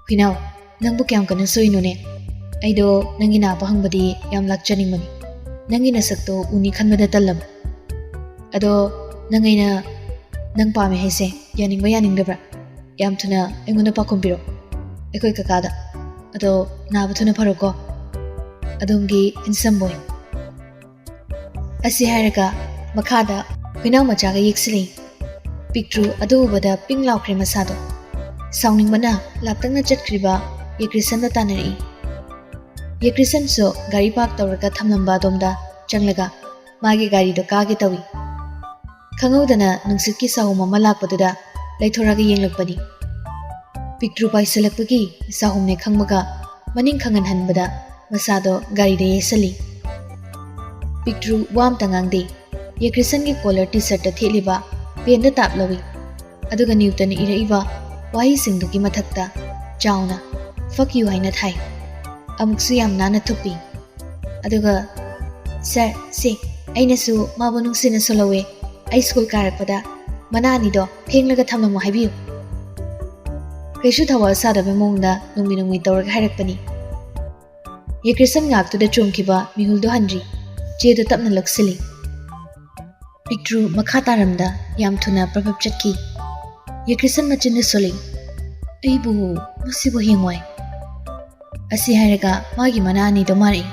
ꯍꯨꯏꯅꯥꯎ, ꯅꯪꯕꯨ ꯀꯌꯥꯝ ꯀꯟꯅ ꯁꯣꯛꯏꯅꯣꯅꯦ? ꯑꯩꯗꯣ ꯅꯪꯒꯤ ꯅꯥꯕ ꯍꯪꯕꯗꯤ ꯌꯥꯝ ꯂꯥꯛꯆꯅꯤꯡꯕꯅꯤ꯫ ꯅꯪꯒꯤ ꯅꯁꯛꯇꯣ ꯎꯅꯤ ꯈꯟꯕꯗ ꯇꯜꯂꯕ꯫ ꯑꯗꯣ ꯅꯪ ꯑꯩꯅ ꯅꯪ ꯄꯥꯝꯃꯦ ꯍꯥꯏꯁꯦ ꯌꯥꯅꯤꯡꯕ ꯌꯥꯅꯤꯡꯗꯕ꯭ꯔꯥ? ꯌꯥꯝ ꯊꯨꯅ ꯑꯩꯉꯣꯟꯗ ꯄꯥꯎꯈꯨꯝ ꯄꯤꯔꯣ, ꯑꯩꯈꯣꯏ ꯀꯀꯥꯗ꯫ ꯑꯗꯣ ꯅꯥꯕ ꯊꯨꯅ ꯐꯔꯣꯀꯣ꯫ ꯑꯗꯣꯝꯒꯤ handsome boy꯫" ꯑꯁꯤ ꯍꯥꯏꯔꯒ ꯃꯈꯥꯗ ꯍꯨꯏꯅꯥꯎ ꯃꯆꯥꯒ ꯌꯦꯛꯁꯤꯜꯂꯤ꯫ ꯄꯤꯛꯇ꯭ꯔꯨ ꯑꯗꯨ ꯎꯕꯗ ꯄꯤꯡ ꯂꯥꯎꯈ꯭ꯔꯦ ꯃꯁꯥꯗꯣ꯫ ꯁꯥꯎꯅꯤꯡꯕꯅ ꯂꯥꯞꯇꯛꯅ ꯆꯠꯈ꯭ꯔꯤꯕ ꯌꯦꯀ꯭ꯔꯤꯁꯟꯗ ꯇꯥꯟꯅꯔꯛꯏ꯫ ꯌꯦꯀ꯭ꯔꯤꯁꯟꯁꯨ ꯒꯥꯔꯤ ꯄꯥꯔꯛ ꯇꯧꯔꯒ ꯊꯝꯂꯝꯕ ꯑꯗꯣꯝꯗ ꯆꯪꯂꯒ ꯃꯥꯒꯤ ꯒꯥꯔꯤꯗꯣ ꯀꯥꯒꯦ ꯇꯧꯏ꯫ ꯈꯪꯍꯧꯗꯅ ꯅꯨꯡꯁꯤꯠꯀꯤ ꯁꯥꯍꯨꯝ ꯑꯃ ꯂꯥꯛꯄꯗꯨꯗ ꯂꯩꯊꯣꯔꯛꯑꯒ ꯌꯦꯡꯂꯛꯄꯅꯤ꯫ ꯄꯤꯛꯇ꯭ꯔꯨ ꯄꯥꯏꯁꯤꯜꯂꯛꯄꯒꯤ ꯁꯥꯍꯨꯝꯅꯦ ꯈꯪꯕꯒ ꯃꯅꯤꯡ ꯈꯪꯍꯟꯍꯟꯕꯗ ꯃꯁꯥꯗꯣ ꯒꯥꯔꯤꯗ ꯌꯩꯁꯜꯂꯤ꯫ ꯄꯤꯛꯇ꯭ꯔꯨ ꯋꯥ ꯑꯝꯇ ꯉꯥꯡꯗꯦ꯫ ꯌꯦꯀ꯭ꯔꯤꯁꯟꯒꯤ ꯀꯣꯂꯔ ꯇꯤ ꯁꯔꯠꯇ ꯊꯦꯠꯂꯤꯕ ꯄꯦꯟꯗ ꯇꯥꯞ ꯂꯧꯏ꯫ ꯑꯗꯨꯒ ꯅ꯭ꯌꯨꯇꯟꯅ ꯏꯔꯛꯏꯕ ꯋꯥꯍꯩꯁꯤꯡꯗꯨꯒꯤ ꯃꯊꯛꯇ ꯆꯥꯎꯅ "Fuck you" ꯍꯥꯏꯅ ꯊꯥꯏ꯫ ꯑꯃꯨꯛꯁꯨ ꯌꯥꯝ ꯅꯥꯟꯅ ꯊꯨꯞꯄꯤ꯫ ꯑꯗꯨꯒ, "ꯁꯥꯔ, ꯁꯦ, ꯑꯩꯅꯁꯨ ꯃꯥꯕꯨ ꯅꯨꯡꯁꯤꯅ ꯁꯣꯜꯍꯧꯋꯦ꯫ ꯑꯩ ꯁ꯭ꯀꯨꯜ ꯀꯥꯔꯛꯄꯗ ꯃꯅꯥ ꯑꯅꯤꯗꯣ ꯐꯦꯡꯂꯒ ꯊꯝꯂꯝꯃꯣ ꯍꯥꯏꯕꯤꯌꯨ꯫" ꯀꯩꯁꯨ ꯊꯋꯥ ꯁꯥꯗꯕ ꯃꯑꯣꯡꯗ ꯅꯨꯡꯃꯤ ꯅꯨꯡꯃꯤ ꯇꯧꯔꯒ ꯍꯥꯏꯔꯛꯄꯅꯤ꯫ ꯌꯦꯀ꯭ꯔꯤꯁꯟ ꯉꯥꯛꯇꯨꯗ ꯆꯣꯡꯈꯤꯕ ꯃꯤꯍꯨꯜꯗꯣ ꯍꯟꯗ꯭ꯔꯤ꯫ ꯆꯦꯗꯣ ꯇꯞꯅ ꯂꯧꯁꯤꯜꯂꯤ꯫ ꯄꯤꯛꯇ꯭ꯔꯨ ꯃꯈꯥ ꯇꯥꯔꯝꯗ ꯌꯥꯝ ꯊꯨꯅ ꯄ꯭ꯔꯞ ꯄ꯭ꯔꯞ ꯆꯠꯈꯤ꯫ ꯌꯦꯀ꯭ꯔꯤꯁꯟ ꯃꯆꯤꯟꯗ ꯁꯣꯜꯂꯤ꯫ "ꯑꯩꯕꯨ ꯃꯁꯤꯕꯨ ꯍꯌꯦꯡꯋꯥꯏ꯫" ꯑꯁꯤ ꯍꯥꯏꯔꯒ ꯃꯥꯒꯤ ꯃꯅꯥ ꯑꯅꯤꯗꯣ ꯃꯥꯔꯛꯏ꯫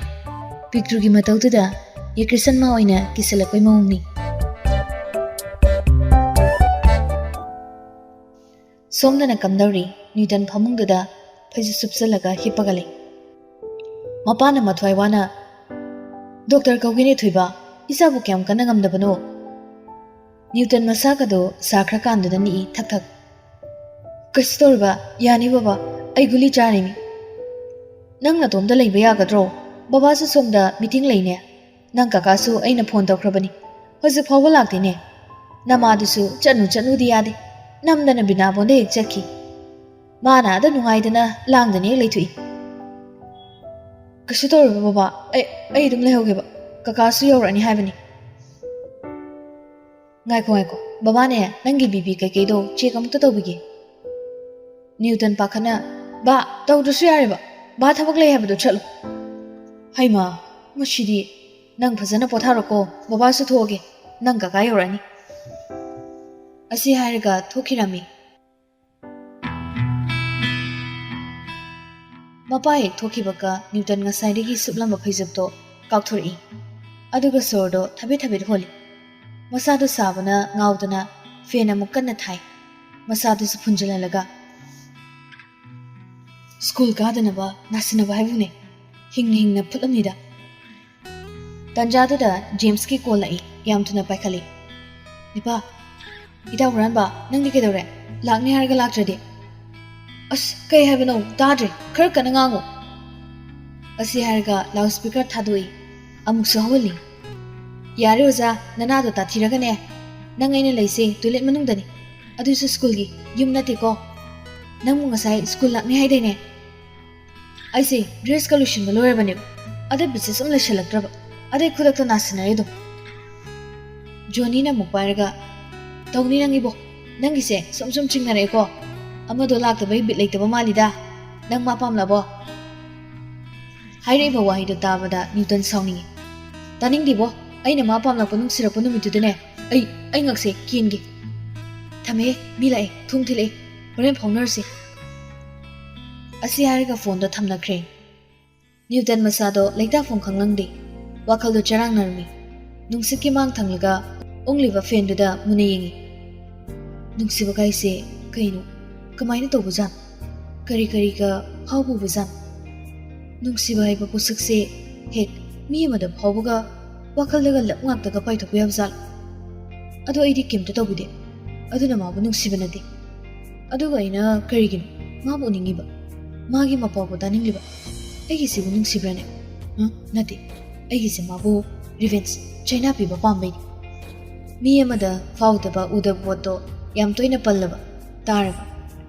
ꯄꯤꯛꯇ꯭ꯔꯨꯒꯤ ꯃꯇꯧꯗꯨꯗ ꯌꯦꯀ꯭ꯔꯤꯁꯟ ꯃꯥ ꯑꯣꯏꯅ ꯀꯤꯁꯤꯜꯂꯛꯄꯩ ꯃꯑꯣꯡꯅꯤ꯫ ꯁꯣꯝꯗꯅ ꯀꯝꯗꯧꯔꯤ? ꯅ꯭ꯌꯨꯇꯟ ꯐꯃꯨꯡꯗꯨꯗ ꯐꯩꯖꯨꯞ ꯁꯨꯞꯆꯜꯂꯒ ꯍꯤꯞꯄꯒ ꯂꯩ꯫ ꯃꯄꯥꯅ ꯃꯊ꯭ꯋꯥꯏ ꯋꯥꯅ, "ꯗꯣꯛꯇꯔ ꯀꯧꯒꯦꯅꯦ ꯊꯣꯏꯕ, ꯏꯆꯥꯕꯨ ꯀꯌꯥꯝ ꯀꯟꯅ ꯉꯝꯗꯕꯅꯣ?" ꯅ꯭ꯌꯨꯇꯟ ꯃꯁꯥꯒꯗꯣ ꯁꯥꯈ꯭ꯔꯀꯥꯟꯗꯨꯗ ꯅꯤꯛꯏ ꯊꯛ ꯊꯛ꯫ "ꯀꯩꯁꯨ ꯇꯧꯔꯣꯏꯕ, ꯌꯥꯅꯤ ꯕꯕꯥ, ꯑꯩ ꯒꯨꯂꯤ ꯆꯥꯔꯤꯃꯤ꯫" "ꯅꯪ ꯅꯇꯣꯝꯇ ꯂꯩꯕ ꯌꯥꯒꯗ꯭ꯔꯣ? ꯕꯕꯥꯁꯨ ꯁꯣꯝꯗ ꯃꯤꯇꯤꯡ ꯂꯩꯅꯦ꯫ ꯅꯪ ꯀꯀꯥꯁꯨ ꯑꯩꯅ ꯐꯣꯟ ꯇꯧꯈ꯭ꯔꯕꯅꯤ, ꯍꯧꯖꯤꯛ ꯐꯥꯎꯕ ꯂꯥꯛꯇꯦꯅꯦ꯫ ꯅꯃꯥꯗꯨꯁꯨ ꯆꯠꯅꯨ ꯆꯠꯅꯨꯗꯤ ꯌꯥꯗꯦ, ꯅꯝꯗꯅ ꯕꯤꯅꯥꯕꯣꯟꯗ ꯍꯦꯛ ꯆꯠꯈꯤ꯫ ꯃꯥꯅ ꯑꯗ ꯅꯨꯡꯉꯥꯏꯗꯅ ꯂꯥꯡꯗꯅ ꯍꯦꯛ ꯂꯩꯊꯣꯛꯏ꯫" "ꯀꯩꯁꯨ ꯇꯧꯔꯣꯏꯕ ꯕꯕꯥ, ꯑꯩ, ꯑꯩ ꯑꯗꯨꯝ ꯂꯩꯍꯧꯒꯦꯕ, ꯀꯀꯥꯁꯨ ꯌꯧꯔꯛꯑꯅꯤ ꯍꯥꯏꯕꯅꯤ꯫" "ꯉꯥꯏꯈꯣ, ꯉꯥꯏꯈꯣ, ꯕꯕꯥꯅꯦ, ꯅꯪꯒꯤ ꯕꯤ ꯄꯤ ꯀꯩꯀꯩꯗꯣ ꯆꯦꯛ ꯑꯃꯨꯛꯇ ꯇꯧꯕꯤꯒꯦ꯫" ꯅ꯭ꯌꯨꯇꯟ ꯄꯥꯈꯠꯅ, "ꯕꯥ, ꯇꯧꯗ꯭ꯔꯁꯨ ꯌꯥꯔꯦꯕ, ꯕꯥ ꯊꯕꯛ ꯂꯩ ꯍꯥꯏꯕꯗꯣ ꯆꯠꯂꯣ꯫" "ꯍꯩꯃꯥ, ꯃꯁꯤꯗꯤ꯫ ꯅꯪ ꯐꯖꯅ ꯄꯣꯊꯥꯔꯣꯀꯣ, ꯕꯕꯥꯁꯨ ꯊꯣꯛꯑꯒꯦ, ꯅꯪ ꯀꯀꯥ ꯌꯧꯔꯛꯑꯅꯤ꯫" ꯑꯁꯤ ꯍꯥꯏꯔꯒ ꯊꯣꯛꯈꯤꯔꯝꯃꯤ꯫ ꯃꯄꯥ ꯍꯦꯛ ꯊꯣꯛꯈꯤꯕꯒ ꯅ꯭ꯌꯨꯇꯟ ꯉꯁꯥꯏꯗꯒꯤ ꯁꯨꯞꯂꯝꯕ ꯐꯩꯖꯨꯞꯇꯣ ꯀꯥꯎꯊꯣꯔꯛꯏ꯫ ꯑꯗꯨꯒ ꯁꯣꯔꯗꯣ ꯊꯕꯦꯠ ꯊꯕꯦꯠ ꯍꯣꯜꯂꯤ꯫ ꯃꯁꯥꯗꯣ ꯁꯥꯕꯅ ꯉꯥꯎꯗꯅ ꯐꯦꯟ ꯑꯃꯨꯛ ꯀꯟꯅ ꯊꯥꯏ꯫ ꯃꯁꯥꯗꯨꯁꯨ ꯐꯨꯟꯖꯜꯍꯜꯂꯒ, "ꯁ꯭ꯀꯨꯜ ꯀꯥꯗꯅꯕ ꯅꯥꯁꯤꯟꯅꯕ ꯍꯥꯏꯕꯨꯅꯦ꯫ ꯍꯤꯡꯅ ꯍꯤꯡꯅ ꯐꯨꯠꯂꯝꯅꯤꯗ꯫ ꯇꯟꯖꯥꯗꯨꯗ ꯖꯦꯝꯁꯀꯤ ꯀꯣꯜ ꯂꯥꯛꯏ꯫ ꯌꯥꯝ ꯊꯨꯅ ꯄꯥꯏꯈꯠꯂꯤ꯫ "ꯏꯄꯥ, ꯏꯇꯥꯎ ꯍꯨꯔꯥꯟꯕ, ꯅꯪꯗꯤ ꯀꯩꯗꯧꯔꯦ? ꯂꯥꯛꯅꯤ ꯍꯥꯏꯔꯒ ꯂꯥꯛꯇ꯭ꯔꯗꯤ?" "ꯑꯁ, ꯀꯩ ꯍꯥꯏꯕꯅꯣ? ꯇꯥꯗ꯭ꯔꯦ꯫ ꯈꯔ ꯀꯟꯅ ꯉꯥꯡꯉꯨ꯫" ꯑꯁꯤ ꯍꯥꯏꯔꯒ ꯂꯥꯎꯠ ꯁ꯭ꯄꯤꯀꯔ ꯊꯥꯗꯣꯛꯏ꯫ ꯑꯃꯨꯛꯁꯨ ꯍꯧꯍꯜꯂꯤ꯫ "ꯌꯥꯔꯦ ꯑꯣꯖꯥ, ꯅꯅꯥꯗꯣ ꯇꯥꯊꯤꯔꯒꯅꯦ꯫ ꯅꯪ ꯑꯩꯅ ꯂꯩꯁꯦ ꯇꯣꯏꯂꯦꯠ ꯃꯅꯨꯡꯗꯅꯤ꯫ ꯑꯗꯨꯁꯨ ꯁ꯭ꯀꯨꯜꯒꯤ, ꯌꯨꯝ ꯅꯠꯇꯦꯀꯣ꯫ ꯅꯪꯕꯨ ꯉꯁꯥꯏ ꯁ꯭ꯀꯨꯜ ꯂꯥꯛꯅꯤ ꯍꯥꯏꯗꯥꯏꯅꯦ?" ꯑꯩꯁꯦ ꯗ꯭ꯔꯦꯁꯀ ꯂꯣꯏꯁꯤꯟꯕ ꯂꯣꯏꯔꯕꯅꯦꯕ꯫ ꯑꯗ ꯕꯤꯠꯁꯦ ꯁꯨꯝ ꯂꯩꯁꯜꯂꯛꯇ꯭ꯔꯕ꯫ ꯑꯗꯩ ꯈꯨꯗꯛꯇ ꯅꯥꯁꯤꯟꯅꯔꯦ ꯑꯗꯨꯝ꯫ ꯖꯣꯅꯤꯅ ꯑꯃꯨꯛ ꯄꯥꯏꯔꯒ, "ꯇꯧꯅꯤ ꯅꯪ ꯏꯕꯣ꯫ ꯅꯪꯒꯤꯁꯦ ꯁꯨꯝ ꯁꯨꯝ ꯆꯤꯡꯅꯔꯛꯑꯦꯀꯣ꯫ ꯑꯃꯗꯣ ꯂꯥꯛꯇꯕꯩ ꯕꯤꯠ ꯂꯩꯇꯕ ꯃꯥꯜꯂꯤꯗ꯫ ꯅꯪ ꯃꯥ ꯄꯥꯝꯂꯕꯣ?" ꯍꯥꯏꯔꯛꯏꯕ ꯋꯥꯍꯩꯗꯣ ꯇꯥꯕꯗ ꯅ꯭ꯌꯨꯇꯟ ꯁꯥꯎꯅꯤꯡꯉꯤ꯫ "ꯇꯥꯅꯤꯡꯗꯦꯕꯣ꯫ ꯑꯩꯅ ꯃꯥ ꯄꯥꯝꯂꯛꯄ ꯅꯨꯡꯁꯤꯔꯛꯄ ꯅꯨꯃꯤꯠꯇꯨꯗꯅꯦ, ꯑꯩ, ꯑꯩ ꯉꯛꯁꯦ ꯀꯦꯟꯒꯦ꯫ ꯊꯝꯃꯦ, ꯃꯤ ꯂꯥꯛꯑꯦ, ꯊꯣꯡ ꯊꯤꯜꯂꯛꯑꯦ꯫ ꯍꯣꯔꯦꯟ ꯐꯥꯎꯅꯔꯁꯤ꯫" ꯑꯁꯤ ꯍꯥꯏꯔꯒ ꯐꯣꯟꯗꯣ ꯊꯝꯅꯈ꯭ꯔꯦ꯫ ꯅ꯭ꯌꯨꯇꯟ ꯃꯁꯥꯗꯣ ꯂꯩꯇꯥꯐꯝ ꯈꯪꯂꯝꯗꯦ꯫ ꯋꯥꯈꯜꯗꯣ ꯆꯔꯥꯡꯅꯔꯝꯃꯤ꯫ ꯅꯨꯡꯁꯤꯠꯀꯤ ꯃꯥꯡ ꯊꯪꯂꯒ ꯎꯪꯂꯤꯕ ꯐꯦꯟꯗꯨꯗ ꯃꯨꯟꯅ ꯌꯦꯡꯉꯤ꯫ ꯅꯨꯡꯁꯤꯕ ꯀꯥꯏꯁꯦ ꯀꯩꯅꯣ? ꯀꯃꯥꯏꯅ ꯇꯧꯕꯖꯥꯠꯅꯣ? ꯀꯔꯤ ꯀꯔꯤꯒ ꯐꯥꯎꯕ ꯎꯕꯖꯥꯠꯅꯣ? ꯅꯨꯡꯁꯤꯕ ꯍꯥꯏꯕ ꯄꯣꯠꯁꯛꯁꯦ ꯍꯦꯛ ꯃꯤ ꯑꯃꯗ ꯐꯥꯎꯕꯒ ꯋꯥꯈꯜꯗꯒ ꯂꯞ ꯉꯥꯛꯇꯒ ꯄꯥꯏꯊꯣꯛꯄ ꯌꯥꯕ ꯖꯥꯠꯂꯣ? ꯑꯗꯣ ꯑꯩꯗꯤ ꯀꯩꯝꯇ ꯇꯧꯕꯤꯗꯦ꯫ ꯑꯗꯨꯅ ꯃꯥꯕꯨ ꯅꯨꯡꯁꯤꯕ ꯅꯠꯇꯦ꯫ ꯑꯗꯨꯒ ꯑꯩꯅ ꯀꯔꯤꯒꯤꯅꯣ ꯃꯥꯕꯨ ꯎꯅꯤꯡꯉꯤꯕ? ꯃꯥꯒꯤ ꯃꯄꯥꯎꯕꯨ ꯇꯥꯅꯤꯡꯂꯤꯕ? ꯑꯩꯒꯤꯁꯤꯕꯨ ꯅꯨꯡꯁꯤꯕ꯭ꯔꯅꯦ? ꯎꯝ, ꯅꯠꯇꯦ꯫ ꯑꯩꯒꯤꯁꯦ ꯃꯥꯕꯨ ꯔꯤꯚꯦꯟꯁ, ꯆꯩꯅꯥ ꯄꯤꯕ ꯄꯥꯝꯕꯩꯅꯤ꯫ ꯃꯤ ꯑꯃꯗ ꯐꯥꯎꯗꯕ, ꯎꯗꯕ ꯄꯣꯠꯇꯣ ꯌꯥꯝ ꯇꯣꯏꯅ ꯄꯜꯂꯕ, ꯇꯥꯔꯕ,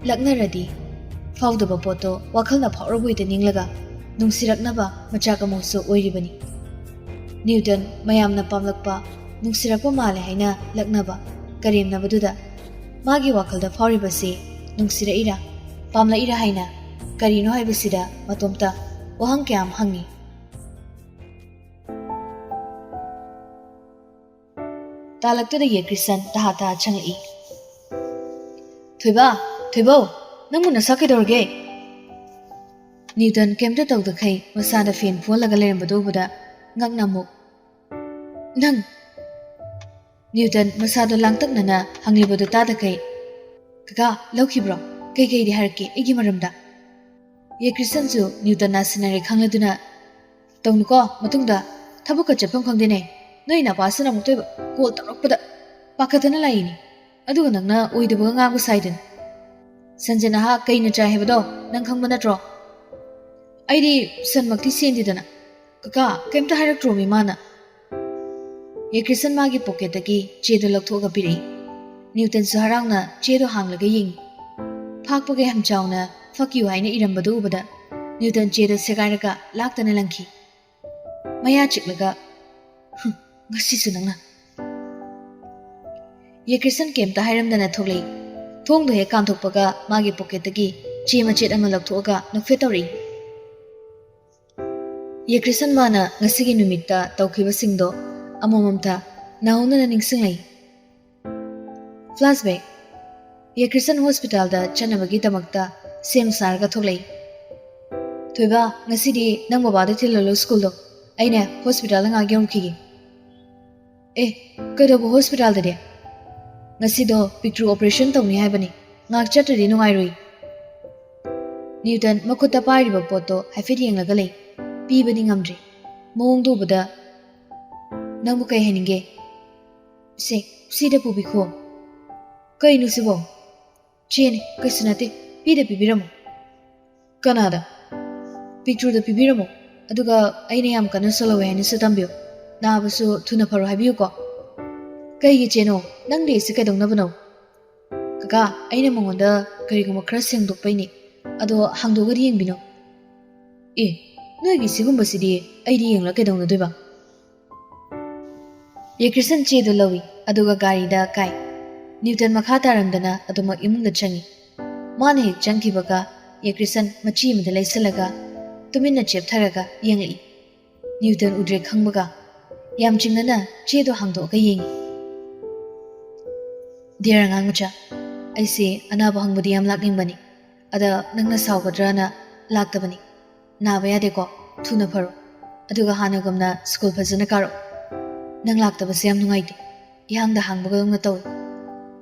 ꯂꯛꯅꯔꯗꯤ ꯐꯥꯎꯗꯕ ꯄꯣꯠꯇꯣ ꯋꯥꯈꯜꯅ ꯐꯥꯎꯔꯕꯣꯏꯗ ꯅꯤꯡꯂꯒ ꯅꯨꯡꯁꯤꯔꯛꯅꯕ ꯃꯆꯥꯛ ꯑꯃꯁꯨ ꯑꯣꯏꯔꯤꯕꯅꯤ꯫ ꯅ꯭ꯌꯨꯇꯟ ꯃꯌꯥꯝꯅ ꯄꯥꯝꯂꯛꯄ, ꯅꯨꯡꯁꯤꯔꯛꯄ ꯃꯥꯜꯂꯦ ꯍꯥꯏꯅ ꯂꯛꯅꯕ, ꯀꯔꯦꯝꯅꯕꯗꯨꯗ ꯃꯥꯒꯤ ꯋꯥꯈꯜꯗ ꯐꯥꯎꯔꯤꯕꯁꯤ ꯅꯨꯡꯁꯤꯔꯛꯏꯔꯥ, ꯄꯥꯝꯂꯛꯏꯔꯥ ꯍꯥꯏꯅ ꯀꯔꯤꯅꯣ ꯍꯥꯏꯕꯁꯤꯗ ꯃꯇꯣꯝꯇ ꯋꯥꯍꯪ ꯀꯌꯥ ꯑꯃ ꯍꯪꯉꯤ꯫ ꯇꯥꯂꯛꯇꯨꯗ ꯌꯦꯛ ꯀ꯭ꯔꯤꯁꯟ ꯇꯍꯥ ꯇꯍꯥ ꯆꯪꯂꯛꯏ꯫ "ꯊꯣꯏꯕ, ꯊꯣꯏꯕꯧ, ꯅꯪꯕꯨ ꯅꯁꯥ ꯀꯩꯗꯧꯔꯒꯦ?" ꯅ꯭ꯌꯨꯇꯟ ꯀꯩꯝꯇ ꯇꯧꯗꯈꯩ ꯃꯁꯥꯗ ꯐꯦꯟ ꯐꯨꯍꯜꯂꯒ ꯂꯩꯔꯝꯕꯗꯨ ꯎꯕꯗ ꯉꯛꯅ ꯑꯃꯨꯛ, "ꯅꯪ?" ꯅ꯭ꯌꯨꯇꯟ ꯃꯁꯥꯗꯣ ꯂꯥꯡꯇꯛꯅꯅ ꯍꯪꯂꯤꯕꯗꯨ ꯇꯥꯗꯈꯩ, "ꯀꯀꯥ, ꯂꯧꯈꯤꯕ꯭ꯔꯣ? ꯀꯩꯀꯩꯗꯤ ꯍꯥꯏꯔꯛꯀꯦ ꯑꯩꯒꯤ ꯃꯔꯝꯗ?" ꯌꯦ ꯀ꯭ꯔꯤꯁꯟꯁꯨ ꯅ꯭ꯌꯨꯇꯟ ꯅꯥꯁꯤꯟꯅꯔꯦ ꯈꯪꯂꯗꯨꯅ ꯇꯧꯅꯨꯀꯣ, ꯃꯇꯨꯡꯗ ꯊꯕꯛꯀ ꯆꯠꯐꯝ ꯈꯪꯗꯦꯅꯦ꯫ ꯅꯣꯏ ꯅꯄꯥꯁꯤꯅ ꯑꯃꯨꯛꯇꯣꯏꯕ ꯀꯣꯜ ꯇꯧꯔꯛꯄꯗ ꯄꯥꯈꯠꯇꯅ ꯂꯥꯛꯏꯅꯤ꯫ ꯑꯗꯨꯒ ꯅꯪꯅ ꯑꯣꯏꯗꯕꯒ ꯉꯥꯡꯕ ꯁꯥꯏꯗꯨꯅ꯫ ꯁꯟꯖꯦꯟ ꯑꯍꯥ ꯀꯩꯅ ꯆꯥꯏ ꯍꯥꯏꯕꯗꯣ ꯅꯪ ꯈꯪꯕ ꯅꯠꯇ꯭ꯔꯣ? ꯑꯩꯗꯤ ꯁꯟꯃꯛꯇꯤ ꯁꯦꯟꯗꯦꯗꯅ꯫ ꯀꯀꯥ, ꯀꯩꯝꯇ ꯍꯥꯏꯔꯛꯇ꯭ꯔꯣꯃꯤ ꯃꯥꯅ? ꯌꯦꯀ꯭ꯔꯤꯁꯟ ꯃꯥꯒꯤ ꯄꯣꯀꯦꯠꯇꯒꯤ ꯆꯦꯗꯣ ꯂꯧꯊꯣꯛꯑꯒ ꯄꯤꯔꯛꯏ꯫ ꯅ꯭ꯌꯨꯇꯟꯁꯨ ꯍꯔꯥꯎꯅ ꯆꯦꯗꯣ ꯍꯥꯡꯂꯒ ꯌꯦꯡꯉꯤ꯫ ꯐꯥꯛꯄꯒ ꯌꯥꯝ ꯆꯥꯎꯅ "Fuck you" ꯍꯥꯏꯅ ꯏꯔꯝꯕꯗꯨ ꯎꯕꯗ ꯅ꯭ꯌꯨꯇꯟ ꯆꯦꯗꯣ ꯁꯦꯒꯥꯏꯔꯒ ꯂꯥꯛꯇꯅ ꯂꯪꯈꯤ꯫ ꯃꯌꯥ ꯆꯤꯛꯂꯒ, "ꯍꯨꯝ, ꯉꯁꯤꯁꯨ ꯅꯪꯅ!" ꯌꯦꯀ꯭ꯔꯤꯁꯟ ꯀꯩꯝꯇ ꯍꯥꯏꯔꯝꯗꯅ ꯊꯣꯛꯂꯛꯏ꯫ ꯊꯣꯡꯗꯣ ꯍꯦꯛ ꯀꯥꯟꯊꯣꯛꯄꯒ ꯃꯥꯒꯤ ꯄꯣꯀꯦꯠꯇꯒꯤ ꯆꯦ ꯃꯆꯦꯠ ꯑꯃ ꯂꯧꯊꯣꯛꯑꯒ ꯅꯣꯛꯐꯦꯠ ꯇꯧꯔꯛꯏ꯫ ꯌꯦꯀ꯭ꯔꯤꯁꯟ ꯃꯥꯅ ꯉꯁꯤꯒꯤ ꯅꯨꯃꯤꯠꯇ ꯇꯧꯈꯤꯕꯁꯤꯡꯗꯣ ꯑꯃꯃꯝꯇ ꯅꯧꯍꯧꯅꯅ ꯅꯤꯡꯁꯤꯡꯂꯛꯏ꯫ Flashback. ꯌꯦꯀ꯭ꯔꯤꯁꯟ ꯍꯣꯁꯄꯤꯇꯥꯜꯗ ꯆꯠꯅꯕꯒꯤꯗꯃꯛꯇ ꯁꯦꯝ ꯁꯥꯔꯒ ꯊꯣꯛꯂꯛꯏ꯫ "ꯊꯣꯏꯕ, ꯉꯁꯤꯗꯤ ꯅꯪ ꯕꯕꯥꯗ ꯊꯤꯜꯍꯜꯂꯣ ꯁ꯭ꯀꯨꯜꯗꯣ꯫ ꯑꯩꯅꯦ ꯍꯣꯁꯄꯤꯇꯥꯜꯗ ꯉꯥꯏꯍꯥꯛ ꯌꯧꯔꯨꯈꯤꯒꯦ꯫" "ꯑꯦ, ꯀꯩꯗꯧꯕ ꯍꯣꯁꯄꯤꯇꯥꯜꯗꯗꯤ?" "ꯉꯁꯤꯗꯣ ꯄꯤꯛꯇ꯭ꯔꯨ ꯑꯣꯄꯔꯦꯁꯟ ꯇꯧꯅꯤ ꯍꯥꯏꯕꯅꯤ꯫ ꯉꯥꯏꯍꯥꯛ ꯆꯠꯇ꯭ꯔꯗꯤ ꯅꯨꯡꯉꯥꯏꯔꯣꯏ꯫" ꯅ꯭ꯌꯨꯇꯟ ꯃꯈꯨꯠꯇ ꯄꯥꯏꯔꯤꯕ ꯄꯣꯠꯇꯣ ꯍꯥꯏꯐꯦꯠ ꯌꯦꯡꯂꯒ ꯂꯩ꯫ ꯄꯤꯕꯗꯤ ꯉꯝꯗ꯭ꯔꯤ꯫ ꯃꯑꯣꯡꯗꯣ ꯎꯕꯗ, "ꯅꯪꯕꯨ ꯀꯩ ꯍꯥꯏꯅꯤꯡꯒꯦ?" "ꯁꯦ, ꯁꯤꯗ ꯄꯨꯕꯤꯈꯣ꯫" "ꯀꯩꯅꯣ ꯁꯤꯕꯣ?" "ꯆꯦꯅꯤ, ꯀꯩꯁꯨ ꯅꯠꯇꯦ꯫ ꯄꯤꯗ ꯄꯤꯕꯤꯔꯝꯃꯣ꯫" "ꯀꯅꯥꯗ?" "ꯄꯤꯛꯇ꯭ꯔꯨꯗ ꯄꯤꯕꯤꯔꯝꯃꯣ꯫ ꯑꯗꯨꯒ ꯑꯩꯅ ꯌꯥꯝ ꯀꯟꯅ ꯁꯣꯜꯍꯧꯋꯦ ꯍꯥꯏꯅꯁꯨ ꯇꯝꯕꯤꯌꯨ꯫ ꯅꯥꯕꯁꯨ ꯊꯨꯅ ꯐꯔꯣ ꯍꯥꯏꯕꯤꯌꯨꯀꯣ꯫" "ꯀꯩꯒꯤ ꯆꯦꯅꯣ? ꯅꯪ ꯂꯩꯔꯤꯁꯦ ꯀꯩꯗꯧꯅꯕꯅꯣ?" "ꯀꯀꯥ, ꯑꯩꯅ ꯃꯉꯣꯟꯗ ꯀꯔꯤꯒꯨꯝꯕ ꯈꯔ ꯁꯦꯡꯗꯣꯛꯄꯩꯅꯤ꯫ ꯑꯗꯣ ꯍꯥꯡꯗꯣꯛꯑꯒꯗꯤ ꯌꯦꯡꯕꯤꯅꯣ꯫" "ꯑꯦ, ꯅꯣꯏꯒꯤ ꯁꯤꯒꯨꯝꯕꯁꯤꯗꯤ ꯑꯩꯗꯤ ꯌꯦꯡꯂ ꯀꯩꯗꯧꯅꯗꯣꯏꯕ?" ꯌꯦꯀ꯭ꯔꯤꯁꯟ ꯆꯦꯗꯨ ꯂꯧꯏ, ꯑꯗꯨꯒ ꯒꯥꯔꯤꯗ ꯀꯥꯏ꯫ ꯅ꯭ꯌꯨꯇꯟ ꯃꯈꯥ ꯇꯥꯔꯝꯗꯅ ꯑꯗꯨꯃꯛ ꯏꯃꯨꯡꯗ ꯆꯪꯏ꯫ ꯃꯥꯅ ꯍꯦꯛ ꯆꯪꯈꯤꯕꯒ ꯌꯦꯀ꯭ꯔꯤꯁꯟ ꯃꯆꯤ ꯑꯃꯗ ꯂꯩꯁꯜꯂꯒ ꯇꯨꯃꯤꯟꯅ ꯆꯦꯞꯊꯔꯒ ꯌꯦꯡꯂꯛꯏ꯫ ꯅ꯭ꯌꯨꯇꯟ ꯎꯗ꯭ꯔꯦ ꯈꯪꯕꯒ ꯌꯥꯝ ꯆꯤꯡꯅꯅ ꯆꯦꯗꯣ ꯍꯥꯡꯗꯣꯛꯑꯒ ꯌꯦꯡꯏ꯫ "ꯗꯤꯌꯔ ꯑꯉꯥꯡ ꯃꯆꯥ, ꯑꯩꯁꯦ ꯑꯅꯥꯕ ꯍꯪꯕꯗꯤ ꯌꯥꯝ ꯂꯥꯛꯅꯤꯡꯕꯅꯤ꯫ ꯑꯗ ꯅꯪꯅ ꯁꯥꯎꯒꯗ꯭ꯔꯅ ꯂꯥꯛꯇꯕꯅꯤ꯫ ꯅꯥꯕ ꯌꯥꯗꯦꯀꯣ, ꯊꯨꯅ ꯐꯔꯣ꯫ ꯑꯗꯨꯒ ꯍꯥꯟꯅꯒꯨꯝꯅ ꯁ꯭ꯀꯨꯜ ꯐꯖꯅ ꯀꯥꯔꯛꯑꯣ꯫ ꯅꯪ ꯂꯥꯛꯇꯕꯁꯦ ꯌꯥꯝ ꯅꯨꯡꯉꯥꯏꯇꯦ꯫ ꯏꯍꯥꯡꯗ ꯍꯥꯡꯕꯒꯗꯧꯅ ꯇꯧꯏ꯫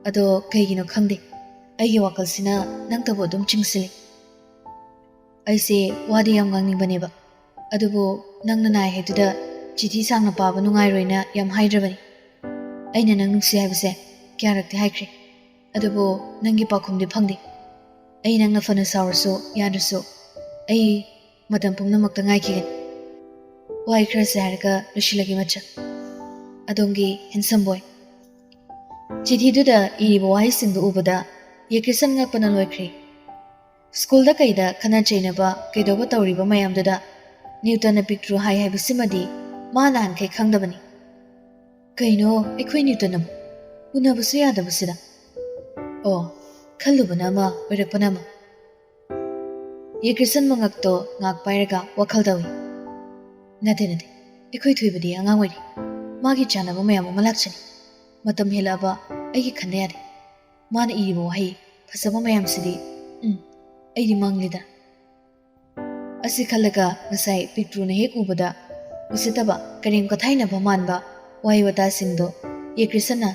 ꯑꯗꯣ ꯀꯩꯒꯤꯅꯣ ꯈꯪꯗꯦ, ꯑꯩꯒꯤ ꯋꯥꯈꯜꯁꯤꯅ ꯅꯪꯇꯕꯨ ꯑꯗꯨꯝ ꯆꯤꯡꯁꯤꯜꯂꯤ꯫ ꯑꯩꯁꯦ ꯋꯥꯗꯤ ꯌꯥꯝ ꯉꯥꯡꯅꯤꯡꯕꯅꯦꯕ, ꯑꯗꯨꯕꯨ ꯅꯪꯅ ꯅꯥꯏ ꯍꯥꯏꯗꯨꯗ ꯆꯤꯊꯤ ꯁꯥꯡꯅ ꯄꯥꯕ ꯅꯨꯡꯉꯥꯏꯔꯣꯏꯅ ꯌꯥꯝ ꯍꯥꯏꯗ꯭ꯔꯕꯅꯤ꯫ ꯑꯩꯅ ꯅꯪ ꯅꯨꯡꯁꯤ ꯍꯥꯏꯕꯁꯦ ꯀꯌꯥꯔꯛꯇꯤ ꯍꯥꯏꯈ꯭ꯔꯦ, ꯑꯗꯨꯕꯨ ꯅꯪꯒꯤ ꯄꯥꯎꯈꯨꯝꯗꯤ ꯐꯪꯗꯦ꯫ ꯑꯩ ꯅꯪꯅ ꯐꯅ ꯁꯥꯎꯔꯁꯨ ꯌꯥꯗ꯭ꯔꯁꯨ ꯑꯩ ꯃꯇꯝ ꯄꯨꯝꯅꯃꯛꯇ ꯉꯥꯏꯈꯤꯒꯅꯤ꯫ ꯋꯥꯍꯩ ꯈꯔꯁꯦ ꯍꯥꯏꯔꯒ ꯂꯣꯏꯁꯤꯜꯂꯒꯦ ꯃꯆꯟ꯫ ꯑꯗꯣꯝꯒꯤ handsome boy꯫ ꯆꯤꯊꯤꯗꯨꯗ ꯏꯔꯤꯕ ꯋꯥꯍꯩꯁꯤꯡꯗꯨ ꯎꯕꯗ ꯌꯦꯀ꯭ꯔꯤꯁꯟ ꯉꯛꯄꯅ ꯂꯣꯏꯈ꯭ꯔꯦ꯫ ꯁ꯭ꯀꯨꯜꯗ ꯀꯩꯗ ꯈꯠꯅ ꯆꯩꯅꯕ ꯀꯩꯗꯧꯕ ꯇꯧꯔꯤꯕ ꯃꯌꯥꯝꯗꯨꯗ ꯅ꯭ꯌꯨꯇꯟꯅ ꯄꯤꯛꯇ꯭ꯔꯨ ꯍꯥꯏ ꯍꯥꯏꯕꯁꯤꯃꯗꯤ ꯃꯥ ꯅꯍꯥꯟꯈꯩ ꯈꯪꯗꯕꯅꯤ꯫ ꯀꯩꯅꯣ ꯑꯩꯈꯣꯏ ꯅ꯭ꯌꯨꯇꯟ ꯑꯃꯨꯛ ꯎꯅꯕꯁꯨ ꯌꯥꯗꯕꯁꯤꯗ? ꯑꯣ, ꯈꯜꯂꯨꯕꯅ ꯑꯃ ꯑꯣꯏꯔꯛꯄꯅ ꯑꯃ꯫ ꯌꯦꯀ꯭ꯔꯤꯁꯟ ꯃꯉꯛꯇꯣ ꯉꯥꯛ ꯄꯥꯏꯔꯒ ꯋꯥꯈꯜ ꯇꯧꯏ꯫ ꯅꯠꯇꯦ ꯅꯠꯇꯦ, ꯑꯩꯈꯣꯏ ꯊꯣꯏꯕꯗꯤ ꯑꯉꯥꯡ ꯑꯣꯏꯔꯤ꯫ ꯃꯥꯒꯤ ꯆꯥꯅꯕ ꯃꯌꯥꯝ ꯑꯃ ꯂꯥꯛꯆꯅꯤ꯫ ꯃꯇꯝ ꯍꯦꯜꯂꯛꯑꯕ ꯑꯩꯒꯤ ꯈꯟꯗ ꯌꯥꯗꯦ꯫ ꯃꯥꯅ ꯏꯔꯤꯕ ꯋꯥꯍꯩ ꯐꯖꯕ ꯃꯌꯥꯝꯁꯤꯗꯤ, ꯎꯝ, ꯑꯩꯗꯤ ꯃꯪꯂꯤꯗ꯫ ꯑꯁꯤ ꯈꯜꯂꯒ ꯉꯁꯥꯏ ꯄꯤꯛꯇ꯭ꯔꯨꯅ ꯍꯦꯛ ꯎꯕꯗ ꯎꯁꯤꯠꯇꯕ, ꯀꯔꯦꯝ ꯀꯊꯥꯏꯅꯕ ꯃꯥꯟꯕ ꯋꯥꯍꯩ ꯋꯥꯇꯥꯁꯤꯡꯗꯣ ꯌꯦꯀ꯭ꯔꯤꯁꯟꯅ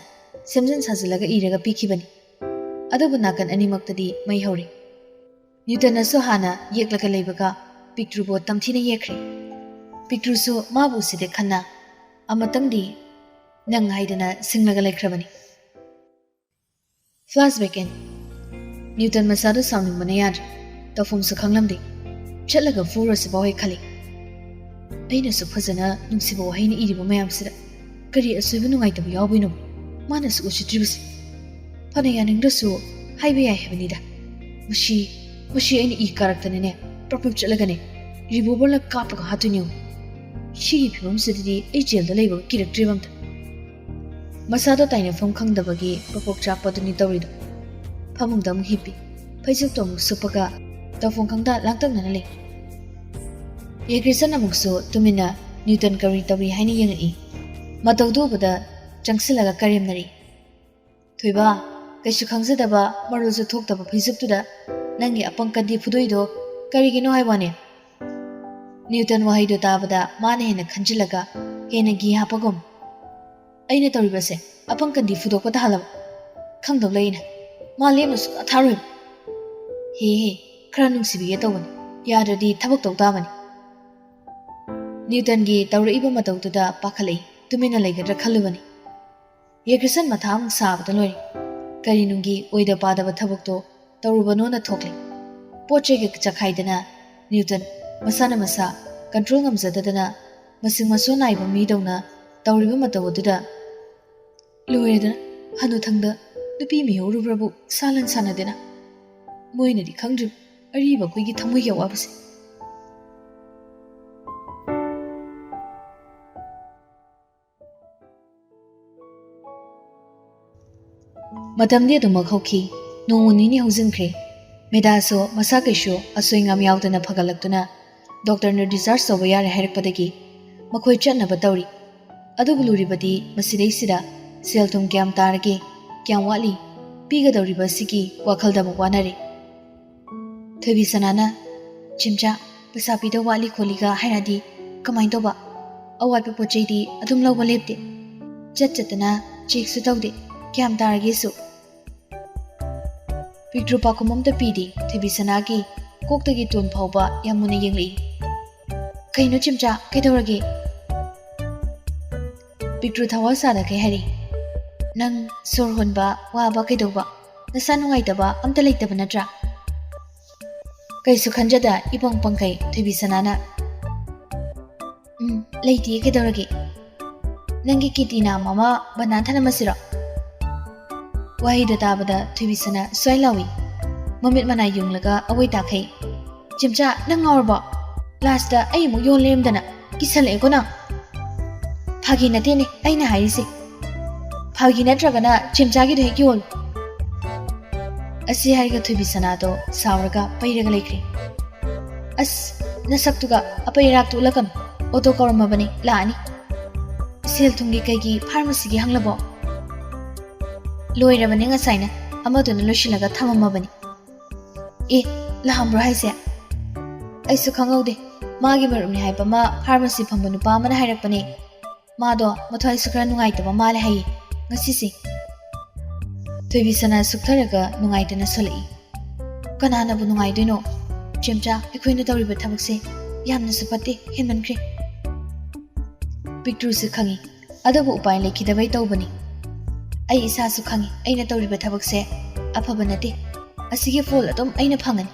ꯁꯦꯝꯖꯤꯟ ꯁꯥꯖꯤꯜꯂꯒ ꯏꯔꯒ ꯄꯤꯈꯤꯕꯅꯤ꯫ ꯑꯗꯨꯕꯨ ꯅꯥꯀꯟ ꯑꯅꯤꯃꯛꯇꯗꯤ ꯃꯩ ꯍꯧꯔꯤ꯫ ꯅ꯭ꯌꯨꯇꯟꯅꯁꯨ ꯍꯥꯟꯅ ꯌꯦꯛꯂꯒ ꯂꯩꯕꯒ ꯄꯤꯛꯇ꯭ꯔꯨꯕꯨ ꯇꯝꯊꯤꯅ ꯌꯦꯛꯈ꯭ꯔꯦ꯫ ꯄꯤꯛꯇ꯭ꯔꯨꯁꯨ ꯃꯥꯕꯨ ꯎꯁꯤꯠꯇꯦ ꯈꯟꯅ ꯑꯃꯇꯪꯗꯤ ꯅꯪ ꯍꯥꯏꯗꯅ ꯁꯤꯡꯂꯒ ꯂꯩꯈ꯭ꯔꯕꯅꯤ꯫ Flashback in. ꯅ꯭ꯌꯨꯇꯟ ꯃꯁꯥꯗꯨ ꯁꯥꯎꯅꯤꯡꯕꯅ ꯌꯥꯗ꯭ꯔꯦ꯫ ꯇꯧꯐꯝꯁꯨ ꯈꯪꯂꯝꯗꯦ꯫ ꯆꯠꯂꯒ ꯐꯨꯔꯁꯤꯕꯥꯎ ꯍꯦꯛ ꯈꯜꯂꯤ꯫ ꯑꯩꯅꯁꯨ ꯐꯖꯅ ꯅꯨꯡꯁꯤꯕ ꯋꯥꯍꯩꯅ ꯏꯔꯤꯕ ꯃꯌꯥꯝꯁꯤꯗ ꯀꯔꯤ ꯑꯁꯣꯏꯕ ꯅꯨꯡꯉꯥꯏꯇꯕ ꯌꯥꯎꯕꯩꯅꯣ? ꯃꯥꯅꯁꯨ ꯎꯁꯤꯠꯇ꯭ꯔꯤꯕꯁꯦ꯫ ꯐꯅ ꯌꯥꯅꯤꯡꯗ꯭ꯔꯁꯨ ꯍꯥꯏꯕ ꯌꯥꯏ ꯍꯥꯏꯕꯅꯤꯗ꯫ ꯃꯁꯤ, ꯃꯁꯤ ꯑꯩꯅ ꯏ ꯀꯥꯔꯛꯇꯅꯅꯦ, ꯄ꯭ꯔꯞ ꯄ꯭ꯔꯞ ꯆꯠꯂꯒꯅꯦ, revolverꯅ ꯀꯥꯞꯄꯒ ꯍꯥꯠꯇꯣꯏꯅꯦ꯫ ꯁꯤꯒꯤ ꯐꯤꯕꯝꯁꯤꯗꯗꯤ ꯑꯩ ꯖꯦꯜꯗ ꯂꯩꯕꯒ ꯀꯤꯔꯛꯇ꯭ꯔꯦꯕ ꯑꯝꯇ꯫ ꯃꯁꯥꯗꯣ ꯇꯥꯏꯅꯐꯝ ꯈꯪꯗꯕꯒꯤ ꯄ꯭ꯔꯣꯛ ꯄ꯭ꯔꯣꯛ ꯆꯥꯛꯄꯗꯨꯅꯤ ꯇꯧꯔꯤꯗꯣ꯫ ꯐꯃꯨꯡꯗ ꯑꯃꯨꯛ ꯍꯤꯞꯄꯤ꯫ ꯐꯩꯖꯨꯞꯇꯣ ꯑꯃꯨꯛ ꯁꯨꯞꯄꯒ ꯇꯧꯐꯝ ꯈꯪꯗ ꯂꯥꯡꯇꯛꯅꯅ ꯂꯩ꯫ ꯌꯦꯒ꯭ꯔꯤꯁꯟ ꯑꯃꯨꯛꯁꯨ ꯇꯨꯃꯤꯟꯅ ꯅ꯭ꯌꯨꯇꯟ ꯀꯔꯤ ꯇꯧꯔꯤ ꯍꯥꯏꯅ ꯌꯦꯡꯉꯛꯏ꯫ ꯃꯇꯧꯗꯨ ꯎꯕꯗ ꯆꯪꯁꯤꯜꯂꯒ ꯀꯔꯦꯝꯅꯔꯤ꯫ "ꯊꯣꯏꯕ, ꯀꯩꯁꯨ ꯈꯪꯖꯗꯕ, ꯃꯔꯣꯜꯁꯨ ꯊꯣꯛꯇꯕ ꯐꯩꯖꯨꯞꯇꯨꯗ ꯅꯪꯒꯤ ꯑꯄꯪ ꯀꯟꯗꯤ ꯐꯨꯗꯣꯏꯗꯣ ꯀꯔꯤꯒꯤꯅꯣ ꯍꯥꯏ ꯋꯥꯅꯦ?" ꯅ꯭ꯌꯨꯇꯟ ꯋꯥꯍꯩꯗꯨ ꯇꯥꯕꯗ ꯃꯥꯅ ꯍꯦꯟꯅ ꯈꯟꯖꯤꯜꯂꯒ ꯍꯦꯟꯅ ꯘꯤ ꯍꯥꯞꯄꯒꯨꯝ, "ꯑꯩꯅ ꯇꯧꯔꯤꯕꯁꯦ ꯑꯄꯪ ꯀꯟꯗꯤ ꯐꯨꯗꯣꯛꯄ ꯇꯥꯍꯜꯂꯕ? ꯈꯪꯗꯧ ꯂꯩ ꯑꯩꯅ꯫ ꯃꯥ ꯂꯦꯝꯅ ꯁꯨꯛꯊꯥ ꯊꯥꯔꯣꯏꯕ꯫ ꯍꯦ ꯍꯦ, ꯈꯔ ꯅꯨꯡꯁꯤꯕꯤꯒꯦ ꯇꯧꯕꯅꯤ꯫ ꯌꯥꯗ꯭ꯔꯗꯤ ꯊꯕꯛ ꯇꯧ ꯇꯥꯕꯅꯤ꯫ ꯅ꯭ꯌꯨꯇꯟꯒꯤ ꯇꯧꯔꯛꯏꯕ ꯃꯇꯧꯗꯨꯗ ꯄꯥꯈꯠꯂꯛꯏ꯫ ꯇꯨꯃꯤꯟꯅ ꯂꯩꯒꯗ꯭ꯔꯥ ꯈꯜꯂꯨꯕꯅꯤ꯫ ꯌꯦꯀꯔꯁꯟ ꯃꯊꯥ ꯑꯃꯨꯛ ꯁꯥꯕꯗ ꯂꯣꯏꯔꯦ꯫ ꯀꯔꯤ ꯅꯨꯡꯒꯤ ꯑꯣꯏꯗ ꯄꯥꯗꯕ ꯊꯕꯛꯇꯣ ꯇꯧꯔꯨꯕꯅꯣꯅ ꯊꯣꯛꯂꯦ꯫ ꯄꯣꯠ ꯆꯩꯒ ꯆꯈꯥꯏꯗꯅ ꯅ꯭ꯌꯨꯇꯟ ꯃꯁꯥꯅ ꯃꯁꯥ ꯀꯟꯇ꯭ꯔꯣꯜ ꯉꯝꯖꯗꯗꯅ ꯃꯁꯤꯡ ꯃꯁꯣꯟ ꯅꯥꯏꯕ ꯃꯤꯗꯧꯅ ꯇꯧꯔꯤꯕ ꯃꯇꯧ ꯑꯗꯨꯗ ꯂꯣꯏꯔꯦꯗꯅ꯫ ꯍꯅꯨꯊꯪꯗ ꯅꯨꯄꯤ ꯃꯤꯍꯧꯔꯨꯕ꯭ꯔꯕꯨ ꯁꯥꯂꯟ ꯁꯥꯟꯅꯗꯦꯅ꯫ ꯃꯣꯏꯅꯗꯤ ꯈꯪꯗ꯭ꯔꯤꯕ ꯑꯔꯤꯕ ꯑꯩꯈꯣꯏꯒꯤ ꯊꯃꯣꯏꯒꯤ ꯑꯋꯥꯕꯁꯦ꯫ ꯃꯇꯝꯗꯤ ꯑꯗꯨꯃꯛ ꯍꯧꯈꯤ꯫ ꯅꯣꯡꯃ ꯅꯤꯅꯤ ꯍꯧꯖꯤꯟꯈ꯭ꯔꯦ꯫ ꯃꯦꯗꯥꯁꯨ ꯃꯁꯥ ꯀꯩꯁꯨ ꯑꯁꯣꯏ ꯉꯥꯝ ꯌꯥꯎꯗꯅ ꯐꯒꯠꯂꯛꯇꯨꯅ ꯗꯣꯛꯇꯔꯅ discharge ꯇꯧꯕ ꯌꯥꯔꯦ ꯍꯥꯏꯔꯛꯄꯗꯒꯤ ꯃꯈꯣꯏ ꯆꯠꯅꯕ ꯇꯧꯔꯤ꯫ ꯑꯗꯨꯕꯨ ꯂꯨꯔꯤꯕꯗꯤ ꯃꯁꯤꯗꯩꯁꯤꯗ ꯁꯦꯜ ꯊꯨꯝ ꯀꯌꯥꯝ ꯇꯥꯔꯒꯦ, ꯀꯌꯥꯝ ꯋꯥꯠꯂꯤ, ꯄꯤꯒꯗꯧꯔꯤꯕ ꯑꯁꯤꯒꯤ ꯋꯥꯈꯜꯗ ꯑꯃꯨꯛ ꯋꯥꯅꯔꯦ꯫ ꯊꯣꯏꯕꯤ ꯁꯅꯥꯅ, "ꯆꯦꯝꯆꯥ, ꯄꯩꯁꯥ ꯄꯤꯗꯧ ꯋꯥꯠꯂꯤ ꯈꯣꯠꯂꯤꯒ ꯍꯥꯏꯔꯗꯤ ꯀꯃꯥꯏꯅ ꯇꯧꯕ? ꯑꯋꯥꯠꯄ ꯄꯣꯠ ꯆꯩꯗꯤ ꯑꯗꯨꯝ ꯂꯧꯕ ꯂꯦꯞꯇꯦ꯫ ꯆꯠ ꯆꯠꯇꯅ checkꯁꯨ ꯇꯧꯗꯦ꯫ ꯀꯌꯥꯝ ꯇꯥꯔꯒꯦꯁꯨ?" ꯄꯤꯛꯇ꯭ꯔꯨ ꯄꯥꯈꯨꯝ ꯑꯝꯇ ꯄꯤꯗꯦ ꯊꯣꯏꯕꯤ ꯁꯅꯥꯒꯤ ꯀꯣꯛꯇꯒꯤ ꯇꯣꯟ ꯐꯥꯎꯕ ꯌꯥꯝ ꯃꯨꯟꯅ ꯌꯦꯡꯂꯛꯏ꯫ "ꯀꯩꯅꯣ ꯆꯦꯝꯆꯥ, ꯀꯩꯗꯧꯔꯒꯦ?" ꯄꯤꯛꯇ꯭ꯔꯨ ꯊꯋꯥ ꯁꯥꯗꯈꯩ ꯍꯥꯏꯔꯤ, "ꯅꯪ ꯁꯣꯔ ꯍꯣꯟꯕ ꯋꯥꯕ ꯀꯩꯗꯧꯕ, ꯅꯁꯥ ꯅꯨꯡꯉꯥꯏꯇꯕ ꯑꯝꯇ ꯂꯩꯇꯕ ꯅꯠꯇ꯭ꯔꯥ?" ꯀꯩꯁꯨ ꯈꯟꯖꯗ ꯏꯄꯪ ꯄꯪꯈꯩ ꯊꯣꯏꯕꯤ ꯁꯅꯥꯅ, "ꯎꯝ, ꯂꯩꯇꯤꯌꯦ, ꯀꯩꯗꯧꯔꯒꯦ? ꯅꯪꯒꯤ ꯀꯤꯇꯤ ꯅꯥꯝ ꯑꯃ ꯕꯟꯗꯥꯟ ꯊꯅꯝꯃꯁꯤꯔꯣ?" ꯋꯥꯍꯩꯗꯣ ꯇꯥꯕꯗ ꯊꯣꯏꯕꯤ ꯁꯅꯥ ꯁ꯭ꯋꯥꯏ ꯂꯥꯎꯏ꯫ ꯃꯃꯤꯠ ꯃꯅꯥ ꯌꯨꯡꯂꯒ ꯑꯋꯣꯏ ꯇꯥꯈꯩ, "ꯆꯦꯝꯆꯥ, ꯅꯪ ꯉꯥꯎꯔꯕꯣ? Lastꯇ ꯑꯩ ꯑꯃꯨꯛ ꯌꯣꯟ ꯂꯩꯔꯝꯗꯅ꯫ ꯀꯤꯁꯜꯂꯛꯑꯦꯀꯣ ꯅꯪ꯫ ꯐꯥꯒꯤ ꯅꯠꯇꯦꯅꯦ ꯑꯩꯅ ꯍꯥꯏꯔꯤꯁꯦ꯫ ꯐꯥꯒꯤ ꯅꯠꯇ꯭ꯔꯒꯅ ꯆꯦꯝꯆꯥꯒꯤꯗꯣ ꯍꯦꯛ ꯌꯣꯜꯂꯨ꯫" ꯑꯁꯤ ꯍꯥꯏꯔꯒ ꯊꯣꯏꯕꯤ ꯁꯅꯥꯗꯣ ꯁꯥꯎꯔꯒ ꯄꯩꯔꯒ ꯂꯩꯈ꯭ꯔꯦ꯫ "ꯑꯁ, ꯅꯁꯛꯇꯨꯒ ꯑꯄꯩ ꯑꯔꯥꯛꯇꯨ ꯎꯠꯂꯛꯀꯅꯨ꯫ ꯑꯣꯇꯣ ꯀꯧꯔꯝꯃꯕꯅꯤ, ꯂꯥꯛꯑꯅꯤ꯫ ꯁꯦꯜ ꯊꯨꯝꯒꯤ ꯀꯩꯒꯤ ꯐꯥꯔꯃꯥꯁꯤꯒꯤ ꯍꯪꯂꯕꯣ?" "ꯂꯣꯏꯔꯕꯅꯤ ꯉꯁꯥꯏꯅ, ꯑꯃꯗꯨꯅ ꯂꯣꯏꯁꯤꯜꯂꯒ ꯊꯝꯃꯝꯃꯕꯅꯤ꯫" "ꯑꯦ, ꯂꯥꯛꯑꯝꯕ꯭ꯔꯣ ꯍꯥꯏꯁꯦ? ꯑꯩꯁꯨ ꯈꯪꯍꯧꯗꯦ꯫ ꯃꯥꯒꯤ ꯃꯔꯨꯞꯅꯤ ꯍꯥꯏꯕ ꯑꯃ ꯐꯥꯔꯃꯥꯁꯤ ꯐꯝꯕ ꯅꯨꯄꯥ ꯑꯃꯅ ꯍꯥꯏꯔꯛꯄꯅꯦ꯫ ꯃꯥꯗꯣ ꯃꯊ꯭ꯋꯥꯏꯁꯨ ꯈꯔ ꯅꯨꯡꯉꯥꯏꯇꯕ ꯃꯥꯜꯂꯦ ꯍꯥꯏꯌꯦ ꯉꯁꯤꯁꯦ꯫" ꯊꯣꯏꯕꯤ ꯁꯅꯥ ꯁꯨꯛꯊꯔꯒ ꯅꯨꯡꯉꯥꯏꯇꯅ ꯁꯣꯜꯂꯛꯏ꯫ "ꯀꯅꯥꯅꯕꯨ ꯅꯨꯡꯉꯥꯏꯗꯣꯏꯅꯣ? ꯆꯦꯝꯆꯥ, ꯑꯩꯈꯣꯏꯅ ꯇꯧꯔꯤꯕ ꯊꯕꯛꯁꯦ ꯌꯥꯝꯅꯁꯨ ꯐꯠꯇꯦ, ꯍꯦꯟꯃꯟꯈ꯭ꯔꯦ꯫ ꯄꯤꯛꯇ꯭ꯔꯨꯁꯨ ꯈꯪꯏ, ꯑꯗꯨꯕꯨ ꯎꯄꯥꯏ ꯂꯩꯈꯤꯗꯕꯩ ꯇꯧꯕꯅꯤ꯫ ꯑꯩ ꯏꯁꯥꯁꯨ ꯈꯪꯏ, ꯑꯩꯅ ꯇꯧꯔꯤꯕ ꯊꯕꯛꯁꯦ ꯑꯐꯕ ꯅꯠꯇꯦ꯫ ꯑꯁꯤꯒꯤ ꯐꯣꯜ ꯑꯗꯨꯝ ꯑꯩꯅ ꯐꯪꯒꯅꯤ꯫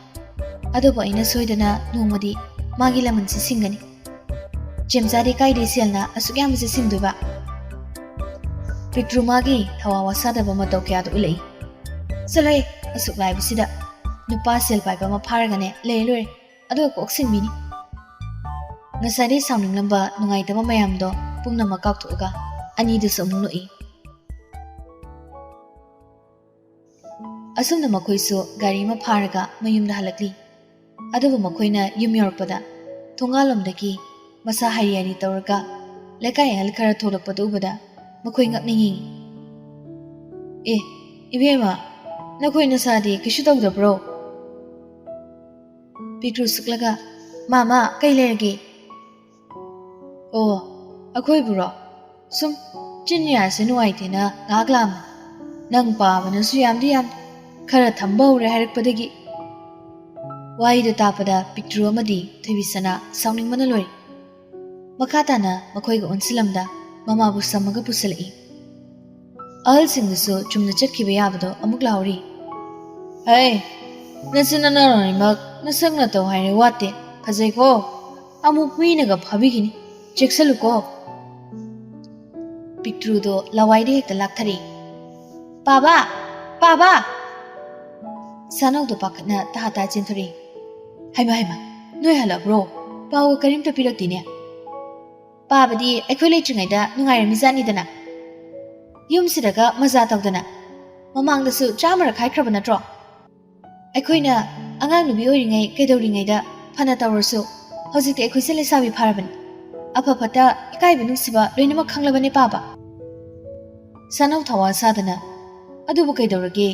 ꯑꯗꯨꯕꯨ ꯑꯩꯅ ꯁꯣꯏꯗꯅ ꯅꯣꯡꯃꯗꯤ ꯃꯥꯒꯤ ꯂꯃꯟꯁꯤ ꯁꯤꯡꯒꯅꯤ꯫ ꯆꯦꯝꯆꯥꯗꯤ ꯀꯥꯏꯗꯩ ꯁꯦꯜꯅ ꯑꯁꯨꯛ ꯌꯥꯝꯕꯁꯦ ꯁꯤꯡꯗꯣꯏꯕ? ꯄꯤꯛꯇ꯭ꯔꯨ ꯃꯥꯒꯤ ꯊꯋꯥ ꯋꯥꯁꯥꯗꯕ ꯃꯇꯧ ꯀꯌꯥꯗꯣ ꯎꯠꯂꯛꯏ꯫ "ꯆꯠꯂꯣꯍꯦ, ꯑꯁꯨꯛ ꯂꯥꯏꯕꯁꯤꯗ ꯅꯨꯄꯥ ꯁꯦꯜ ꯄꯥꯏꯕ ꯑꯃ ꯐꯥꯔꯒꯅꯦ ꯂꯩꯔ ꯂꯣꯏꯔꯦ, ꯑꯗꯨꯒ ꯀꯣꯛ ꯁꯤꯟꯕꯤꯅꯤ꯫" ꯉꯁꯥꯏꯗꯩ ꯁꯥꯎꯅꯤꯡꯂꯝꯕ ꯅꯨꯡꯉꯥꯏꯇꯕ ꯃꯌꯥꯝꯗꯣ ꯄꯨꯝꯅꯃꯛ ꯀꯥꯎꯊꯣꯛꯑꯒ ꯑꯅꯤꯗꯨꯁꯨ ꯑꯃꯨꯛ ꯅꯣꯛꯏ꯫ ꯑꯁꯨꯝꯅ ꯃꯈꯣꯏꯁꯨ ꯒꯥꯔꯤ ꯑꯃ ꯐꯥꯔꯒ ꯃꯌꯨꯝꯗ ꯍꯜꯂꯛꯂꯤ꯫ ꯑꯗꯨꯕꯨ ꯃꯈꯣꯏꯅ ꯌꯨꯝ ꯌꯧꯔꯛꯄꯗ ꯊꯣꯡꯒꯥꯜꯂꯣꯝꯗꯒꯤ ꯃꯁꯥ ꯍꯥꯏꯔꯤ ꯍꯥꯏꯔꯤ ꯇꯧꯔꯒ ꯂꯩꯀꯥꯏ ꯑꯍꯜ ꯈꯔ ꯊꯣꯛꯂꯛꯄꯗꯨ ꯎꯕꯗ ꯃꯈꯣꯏ ꯉꯛꯅ ꯌꯦꯡꯉꯤ꯫ "ꯑꯦ, ꯏꯕꯦꯝꯃ, ꯅꯈꯣꯏ ꯅꯁꯥꯗꯤ ꯀꯩꯁꯨ ꯇꯧꯗꯕ꯭ꯔꯣ?" ꯄꯤꯛꯇ꯭ꯔꯨ ꯁꯨꯛꯂꯒ, "ꯃꯥꯃ, ꯀꯩ ꯂꯩꯔꯒꯦ?" "ꯑꯣ, ꯑꯩꯈꯣꯏꯕꯨꯔꯣ? ꯁꯨꯝ ꯆꯤꯟ ꯌꯥꯁꯦ ꯅꯨꯡꯉꯥꯏꯇꯦꯅ ꯉꯥꯏꯍꯥꯛ ꯂꯥꯛꯑꯝꯃꯤ꯫ ꯅꯪ ꯄꯥꯕꯅꯁꯨ ꯌꯥꯝꯗꯤ ꯌꯥꯝ, ꯈꯔ ꯊꯝꯕ ꯍꯧꯔꯦ ꯍꯥꯏꯔꯛꯄꯗꯒꯤ꯫" ꯋꯥꯍꯩꯗꯨ ꯇꯥꯕꯗ ꯄꯤꯛꯇ꯭ꯔꯨ ꯑꯃꯗꯤ ꯊꯣꯏꯕꯤꯁꯅꯥ ꯁꯥꯎꯅꯤꯡꯕꯅ ꯂꯣꯏꯔꯦ꯫ ꯃꯈꯥ ꯇꯥꯅ ꯃꯈꯣꯏꯒ ꯑꯣꯟꯁꯤꯜꯂꯝꯗ ꯃꯃꯥꯕꯨ ꯁꯝꯃꯒ ꯄꯨꯁꯤꯜꯂꯛꯏ꯫ ꯑꯍꯜꯁꯤꯡꯗꯨꯁꯨ ꯆꯨꯝꯅ ꯆꯠꯈꯤꯕ ꯌꯥꯕꯗꯣ ꯑꯃꯨꯛ ꯂꯥꯎꯔꯤ꯫ "ꯍꯩ, ꯅꯆꯤꯟ ꯅꯅꯥꯎ ꯑꯅꯤꯃꯛ ꯅꯁꯛ ꯅꯇꯧ ꯍꯥꯏꯔꯦ ꯋꯥꯠꯇꯦ꯫ ꯐꯖꯩꯀꯣ? ꯑꯃꯨꯛ ꯃꯤꯅꯒ ꯐꯥꯕꯤꯈꯤꯅꯤ꯫ ꯆꯦꯛꯁꯜꯂꯨꯀꯣ꯫" ꯄꯤꯛꯇ꯭ꯔꯨꯗꯣ ꯂꯋꯥꯏꯗ ꯍꯦꯛꯇ ꯂꯥꯛꯊꯔꯛꯏ꯫ "ꯄꯥꯕ! ꯄꯥꯕ!" ꯁꯥꯅꯧꯗꯣ ꯄꯥꯈꯠꯅ ꯇꯍꯥ ꯇꯍꯥ ꯆꯦꯟꯊꯣꯔꯛꯏ꯫ "ꯍꯩꯃꯥ, ꯍꯩꯃꯥ, ꯅꯣꯏ ꯍꯜꯂꯛꯑꯕ꯭ꯔꯣ? ꯄꯥꯎꯒ ꯀꯔꯤꯝꯇ ꯄꯤꯔꯛꯇꯦꯅꯦ꯫" "ꯄꯥꯕꯗꯤ ꯑꯩꯈꯣꯏ ꯂꯩꯇ꯭ꯔꯤꯉꯩꯗ ꯅꯨꯡꯉꯥꯏꯔꯝꯃꯤꯖꯥꯠꯅꯤꯗꯅ꯫ ꯌꯨꯝꯁꯤꯗꯒ ꯃꯖꯥ ꯇꯧꯗꯅ꯫ ꯃꯃꯥꯡꯗꯁꯨ ꯆꯥꯃꯔꯛ ꯍꯥꯏꯈ꯭ꯔꯕ ꯅꯠꯇ꯭ꯔꯣ? ꯑꯩꯈꯣꯏꯅ ꯑꯉꯥꯡ ꯅꯨꯄꯤ ꯑꯣꯏꯔꯤꯉꯩ ꯀꯩꯗꯧꯔꯤꯉꯩꯗ ꯐꯅ ꯇꯧꯔꯁꯨ, ꯍꯧꯖꯤꯛꯇꯤ ꯑꯩꯈꯣꯏꯁꯦ ꯂꯩꯁꯥꯕꯤ ꯐꯥꯔꯕꯅꯤ꯫ ꯑꯐ ꯐꯠꯇ, ꯏꯀꯥꯏꯕ ꯅꯨꯡꯁꯤꯕ ꯂꯣꯏꯅꯃꯛ ꯈꯪꯂꯕꯅꯦ ꯄꯥꯕ꯫" ꯁꯥꯅꯧ ꯊꯋꯥ ꯁꯥꯗꯅ, "ꯑꯗꯨꯕꯨ ꯀꯩꯗꯧꯔꯒꯦ?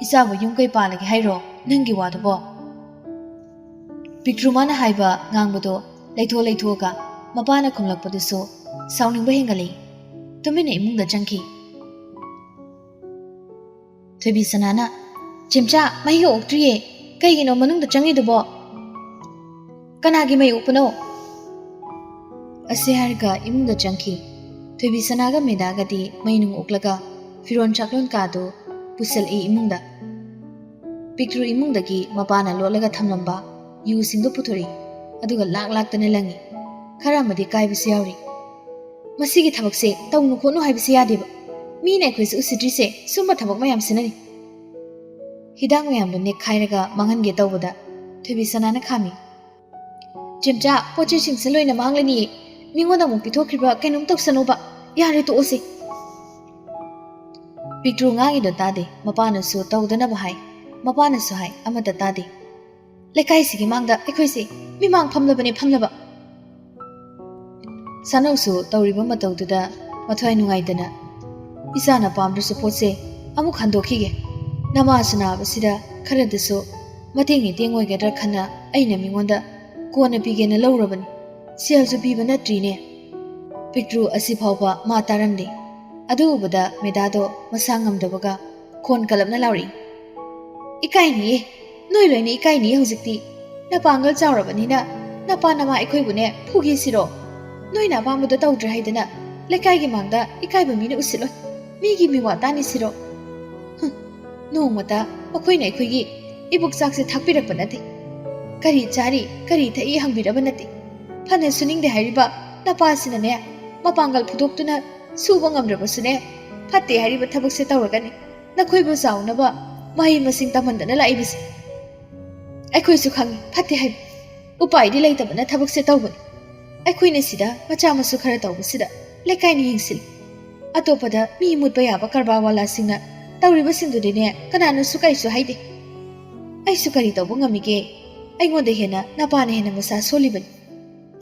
ꯏꯆꯥꯕꯨ ꯌꯨꯝ ꯀꯩ ꯄꯥꯜꯂꯒꯦ ꯍꯥꯏꯔꯣ? ꯅꯪꯒꯤ ꯋꯥꯗꯨꯕꯣ?" ꯄꯤꯛꯇ꯭ꯔꯨ ꯃꯥꯅ ꯍꯥꯏꯕ ꯉꯥꯡꯕꯗꯣ ꯂꯩꯊꯣꯛ ꯂꯩꯊꯣꯛꯑꯒ ꯃꯄꯥꯅ ꯈꯨꯝꯂꯛꯄꯗꯨꯁꯨ ꯁꯥꯎꯅꯤꯡꯕ ꯍꯦꯟꯒꯠꯂꯛꯏ꯫ ꯇꯨꯃꯤꯟꯅ ꯏꯃꯨꯡꯗ ꯆꯪꯈꯤ꯫ ꯊꯣꯏꯕꯤ ꯁꯅꯥꯅ, "ꯆꯦꯝꯆꯥ, ꯃꯩꯒ ꯑꯣꯛꯇ꯭ꯔꯤꯌꯦ꯫ ꯀꯩꯒꯤꯅꯣ ꯃꯅꯨꯡꯗ ꯆꯪꯉꯤꯗꯨꯕꯣ?" "ꯀꯅꯥꯒꯤ ꯃꯩ ꯑꯣꯛꯄꯅꯣ?" ꯑꯁꯤ ꯍꯥꯏꯔꯒ ꯏꯃꯨꯡꯗ ꯆꯪꯈꯤ꯫ ꯊꯣꯏꯕꯤꯁꯅꯥꯒ ꯃꯦꯗꯥꯒꯗꯤ ꯃꯩ ꯅꯨꯡ ꯎꯛꯂꯒ ꯐꯤꯔꯣꯜ ꯆꯥꯛꯂꯣꯟ ꯀꯥꯗꯨ ꯄꯨꯁꯜꯂꯛꯏ ꯏꯃꯨꯡꯗ꯫ ꯄꯤꯛꯇ꯭ꯔꯨ ꯏꯃꯨꯡꯗꯒꯤ ꯃꯄꯥꯅ ꯂꯣꯠꯂꯒ ꯊꯝꯂꯝꯕ ꯌꯨꯁꯤꯡꯗꯨ ꯄꯨꯊꯣꯔꯛꯏ, ꯑꯗꯨꯒ ꯂꯥꯛ ꯂꯥꯛꯇꯅ ꯂꯪꯏ꯫ ꯈꯔ ꯑꯃꯗꯤ ꯀꯥꯏꯕꯁꯨ ꯌꯥꯎꯔꯤ꯫ "ꯃꯁꯤꯒꯤ ꯊꯕꯛꯁꯦ ꯇꯧꯅꯨ ꯈꯣꯠꯅꯨ ꯍꯥꯏꯕꯁꯤ ꯌꯥꯗꯦꯕ꯫ ꯃꯤꯅ ꯑꯩꯈꯣꯏꯁꯦ ꯎꯁꯤꯠꯇ꯭ꯔꯤꯁꯦ ꯁꯨꯝꯕ ꯊꯕꯛ ꯃꯌꯥꯝꯁꯤꯅꯅꯤ"꯫ ꯍꯤꯗꯥꯛ ꯃꯌꯥꯝꯗꯨ ꯅꯦꯛꯈꯥꯏꯔꯒ ꯃꯥꯡꯍꯟꯒꯦ ꯇꯧꯕꯗ ꯊꯣꯏꯕꯤꯁꯅꯥꯅ ꯈꯥꯝꯃꯤ꯫ "ꯆꯦꯝꯆꯥ, ꯄꯣꯠ ꯆꯩꯁꯤꯡꯁꯦ ꯂꯣꯏꯅ ꯃꯥꯡꯂꯅꯤꯌꯦ꯫ ꯃꯤꯉꯣꯟꯗ ꯑꯃꯨꯛ ꯄꯤꯊꯣꯛꯈ꯭ꯔꯤꯕ ꯀꯩꯅꯣꯝ ꯇꯧꯁꯅꯨꯕ꯫ ꯌꯥꯔꯦ, ꯇꯣꯛꯑꯁꯤ"꯫ ꯄꯤꯛꯇ꯭ꯔꯨ ꯉꯥꯡꯉꯤꯗꯣ ꯇꯥꯗꯦ꯫ ꯃꯄꯥꯅꯁꯨ ꯇꯧꯗꯅꯕ ꯍꯥꯏ, ꯃꯄꯥꯅꯁꯨ ꯍꯥꯏ, ꯑꯃꯠꯇ ꯇꯥꯗꯦ꯫ "ꯂꯩꯀꯥꯏꯁꯤꯒꯤ ꯃꯥꯡꯗ ꯑꯩꯈꯣꯏꯁꯦ ꯃꯤꯃꯥꯡ ꯐꯝꯂꯕꯅꯦ, ꯐꯝꯂꯕ"꯫ ꯁꯥꯅꯧꯁꯨ ꯇꯧꯔꯤꯕ ꯃꯇꯧꯗꯨꯗ ꯃꯊ꯭ꯋꯥꯏ ꯅꯨꯡꯉꯥꯏꯇꯅ, "ꯏꯆꯥꯅ ꯄꯥꯝꯗ꯭ꯔꯁꯨ ꯄꯣꯠꯁꯦ ꯑꯃꯨꯛ ꯍꯟꯗꯣꯛꯈꯤꯒꯦ꯫ ꯅꯃꯥꯁꯨ ꯅꯥꯕꯁꯤꯗ ꯈꯔꯗꯁꯨ ꯃꯇꯦꯡ ꯏꯇꯦꯡ ꯑꯣꯏꯒꯗ꯭ꯔꯥ ꯈꯟꯅ ꯑꯩꯅ ꯃꯤꯉꯣꯟꯗ ꯀꯣꯟꯅ ꯄꯤꯒꯦꯅ ꯂꯧꯔꯕꯅꯤ꯫ ꯁꯦꯜꯁꯨ ꯄꯤꯕ ꯅꯠꯇ꯭ꯔꯤꯅꯦ"꯫ ꯄꯤꯛꯇ꯭ꯔꯨ ꯑꯁꯤ ꯐꯥꯎꯕ ꯃꯥ ꯇꯥꯔꯝꯗꯦ꯫ ꯑꯗꯨ ꯎꯕꯗ ꯃꯦꯗꯥꯗꯣ ꯃꯁꯥ ꯉꯝꯗꯕꯒ ꯈꯣꯟ ꯀꯜꯂꯞꯅ ꯂꯥꯎꯔꯛꯏ꯫ "ꯏꯀꯥꯏꯅꯤꯌꯦ, ꯅꯣꯏ ꯂꯣꯏꯅ ꯏꯀꯥꯏꯅꯤꯌꯦ ꯍꯧꯖꯤꯛꯇꯤ꯫ ꯅꯄꯥꯡꯒꯜ ꯆꯥꯎꯔꯕꯅꯤꯅ ꯅꯄꯥ ꯅꯃꯥ ꯑꯩꯈꯣꯏꯕꯨꯅꯦ ꯐꯨꯒꯦ ꯁꯤꯔꯣ? ꯅꯣꯏꯅ ꯑꯄꯥꯝꯕꯗꯣ ꯇꯧꯗ꯭ꯔꯦ ꯍꯥꯏꯗꯅ ꯂꯩꯀꯥꯏꯒꯤ ꯃꯥꯡꯗ ꯏꯀꯥꯏꯕ ꯃꯤꯅ ꯎꯁꯤꯠꯂꯣꯏ, ꯃꯤꯒꯤ ꯃꯤꯋꯥ ꯇꯥꯅꯤ ꯁꯤꯔꯣ? ꯍꯨꯝ, ꯅꯣꯡꯃꯇ ꯃꯈꯣꯏꯅ ꯑꯩꯈꯣꯏꯒꯤ ꯏꯕꯨꯛ ꯆꯥꯛꯁꯦ ꯊꯥꯛꯄꯤꯔꯛꯄ ꯅꯠꯇꯦ꯫ ꯀꯔꯤ ꯆꯥꯔꯤ, ꯀꯔꯤ ꯊꯛꯏ ꯍꯪꯕꯤꯔꯕ ꯅꯠꯇꯦ꯫ ꯐꯅ ꯁꯨꯅꯤꯡꯗꯦ ꯍꯥꯏꯔꯤꯕ ꯅꯄꯥꯁꯤꯅꯅꯦ, ꯃꯄꯥꯡꯒꯜ ꯐꯨꯗꯣꯛꯇꯨꯅ ꯁꯨꯕ ꯉꯝꯗ꯭ꯔꯕꯁꯨꯅꯦ, ꯐꯠꯇꯦ ꯍꯥꯏꯔꯤꯕ ꯊꯕꯛꯁꯦ ꯇꯧꯔꯒꯅꯤ ꯅꯈꯣꯏꯕꯨ ꯆꯥꯎꯅꯕ ꯃꯍꯩ ꯃꯁꯤꯡ ꯇꯝꯍꯟꯗꯅ ꯂꯥꯛꯏꯕꯁꯦ꯫ ꯑꯩꯈꯣꯏꯁꯨ ꯈꯪꯉꯤ ꯐꯠꯇꯦ ꯍꯥꯏꯕ꯫ ꯎꯄꯥꯏꯗꯤ ꯂꯩꯇꯕꯅ ꯊꯕꯛꯁꯦ ꯇꯧꯕꯅꯤ꯫ ꯑꯩꯈꯣꯏꯅ ꯁꯤꯗ ꯃꯆꯥ ꯃꯁꯨ ꯈꯔ ꯇꯧꯕꯁꯤꯗ ꯂꯩꯀꯥꯏꯅ ꯌꯦꯡꯁꯤꯜꯂꯤ꯫ ꯑꯇꯣꯞꯄꯗ ꯃꯤ ꯃꯨꯠꯄ ꯌꯥꯕ ꯀꯔꯕꯥꯔ ꯋꯥꯂꯥꯁꯤꯡꯅ ꯇꯧꯔꯤꯕꯁꯤꯡꯗꯨꯗꯤꯅꯦ ꯀꯅꯥꯅꯁꯨ ꯀꯔꯤꯁꯨ ꯍꯥꯏꯗꯦ꯫ ꯑꯩꯁꯨ ꯀꯔꯤ ꯇꯧꯕ ꯉꯝꯃꯤꯒꯦ? ꯑꯩꯉꯣꯟꯗ ꯍꯦꯟꯅ ꯅꯄꯥꯅ ꯍꯦꯟꯅ ꯃꯁꯥ ꯁꯣꯜꯂꯤꯕꯅꯤ꯫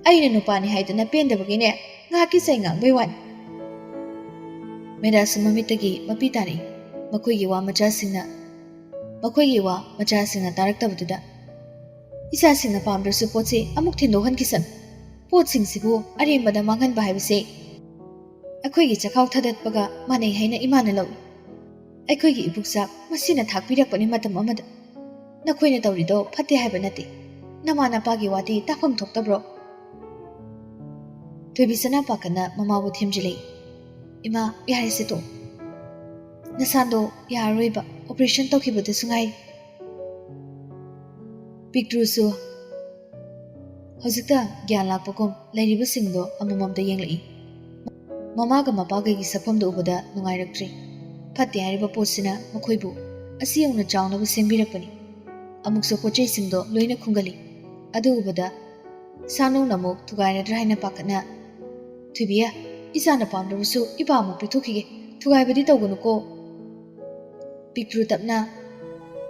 ꯑꯩꯅ ꯅꯨꯄꯥꯅꯤ ꯍꯥꯏꯗꯅ ꯄꯦꯟꯗꯕꯒꯤꯅꯦ ꯉꯥꯏꯍꯥꯛꯀꯤ ꯆꯩ ꯉꯥꯡꯕꯩ ꯋꯥꯅꯤ"꯫ ꯃꯦꯗꯥꯁꯨ ꯃꯃꯤꯠꯇꯒꯤ ꯃꯄꯤ ꯇꯥꯔꯛꯏ꯫ ꯃꯈꯣꯏꯒꯤ ꯋꯥ ꯃꯆꯥꯁꯤꯡꯅ, ꯃꯈꯣꯏꯒꯤ ꯋꯥ ꯃꯆꯥꯁꯤꯡꯅ ꯇꯥꯔꯛꯇꯕꯗꯨꯗ, "ꯏꯆꯥꯁꯤꯡꯅ ꯄꯥꯝꯗ꯭ꯔꯁꯨ ꯄꯣꯠꯁꯦ ꯑꯃꯨꯛ ꯊꯤꯟꯗꯣꯛꯍꯟꯈꯤꯁꯅꯨ꯫ ꯄꯣꯠꯁꯤꯡꯁꯤꯕꯨ ꯑꯔꯦꯝꯕꯗ ꯃꯥꯡꯍꯟꯕ ꯍꯥꯏꯕꯁꯦ ꯑꯩꯈꯣꯏꯒꯤ ꯆꯈꯥꯎ ꯊꯥꯗꯠꯄꯒ ꯃꯥꯟꯅꯩ ꯍꯥꯏꯅ ꯏꯃꯥꯅ ꯂꯧꯏ꯫ ꯑꯩꯈꯣꯏꯒꯤ ꯏꯕꯨꯛ ꯆꯥꯛ ꯃꯁꯤꯅ ꯊꯥꯛꯄꯤꯔꯛꯄꯅꯤ ꯃꯇꯝ ꯑꯃꯗ꯫ ꯅꯈꯣꯏꯅ ꯇꯧꯔꯤꯗꯣ ꯐꯠꯇꯦ ꯍꯥꯏꯕ ꯅꯠꯇꯦ꯫ ꯅꯃꯥ ꯅꯄꯥꯒꯤ ꯋꯥꯗꯤ ꯇꯥꯐꯝ ꯊꯣꯛꯇꯕ꯭ꯔꯣ?" ꯊꯣꯏꯕꯤꯁꯅꯥ ꯄꯥꯈꯠꯅ ꯃꯃꯥꯕꯨ ꯊꯦꯝꯖꯤꯜꯂꯛꯏ꯫ "ꯏꯃꯥ, ꯌꯥꯔꯦꯁꯦ ꯇꯣꯛꯑꯣ꯫ ꯅꯁꯥꯗꯣ ꯌꯥꯔꯔꯣꯏꯕ, operation ꯇꯧꯈꯤꯕꯗꯁꯨ ꯉꯥꯏꯔꯤ꯫" ꯄꯤꯛꯇ꯭ꯔꯨꯁꯨ ꯍꯧꯖꯤꯛꯇ ꯒ꯭ꯌꯥꯟ ꯂꯥꯛꯄꯒꯨꯝ ꯂꯩꯔꯤꯕꯁꯤꯡꯗꯣ ꯑꯃꯃꯝꯗ ꯌꯦꯡꯂꯛꯏ꯫ ꯃꯃꯥꯒ ꯃꯄꯥꯒꯒꯤ ꯁꯛꯐꯝꯗꯣ ꯎꯕꯗ ꯅꯨꯡꯉꯥꯏꯔꯛꯇ꯭ꯔꯦ꯫ ꯐꯠꯇꯦ ꯍꯥꯏꯔꯤꯕ ꯄꯣꯠꯁꯤꯅ ꯃꯈꯣꯏꯕꯨ ꯑꯁꯤ ꯌꯧꯅ ꯆꯥꯎꯅꯕ ꯁꯦꯝꯕꯤꯔꯛꯄꯅꯤ꯫ ꯑꯃꯨꯛꯁꯨ ꯄꯣꯠ ꯆꯩꯁꯤꯡꯗꯣ ꯂꯣꯏꯅ ꯈꯨꯝꯒꯠꯂꯤ꯫ ꯑꯗꯨ ꯎꯕꯗ ꯁꯥꯅꯧꯅ ꯑꯃꯨꯛ ꯊꯨꯒꯥꯏꯔꯗ꯭ꯔꯥ ꯍꯥꯏꯅ ꯄꯥꯈꯠꯅ, "ꯊꯣꯏꯕꯤ, ꯏꯆꯥꯅ ꯄꯥꯝꯗ꯭ꯔꯕꯁꯨ ꯏꯄꯥ ꯑꯃꯨꯛ ꯄꯤꯊꯣꯛꯈꯤꯒꯦ, ꯊꯨꯒꯥꯏꯕꯗꯤ ꯇꯧꯒꯅꯨꯀꯣ꯫" ꯄꯤꯛꯇ꯭ꯔꯨ ꯇꯞꯅ,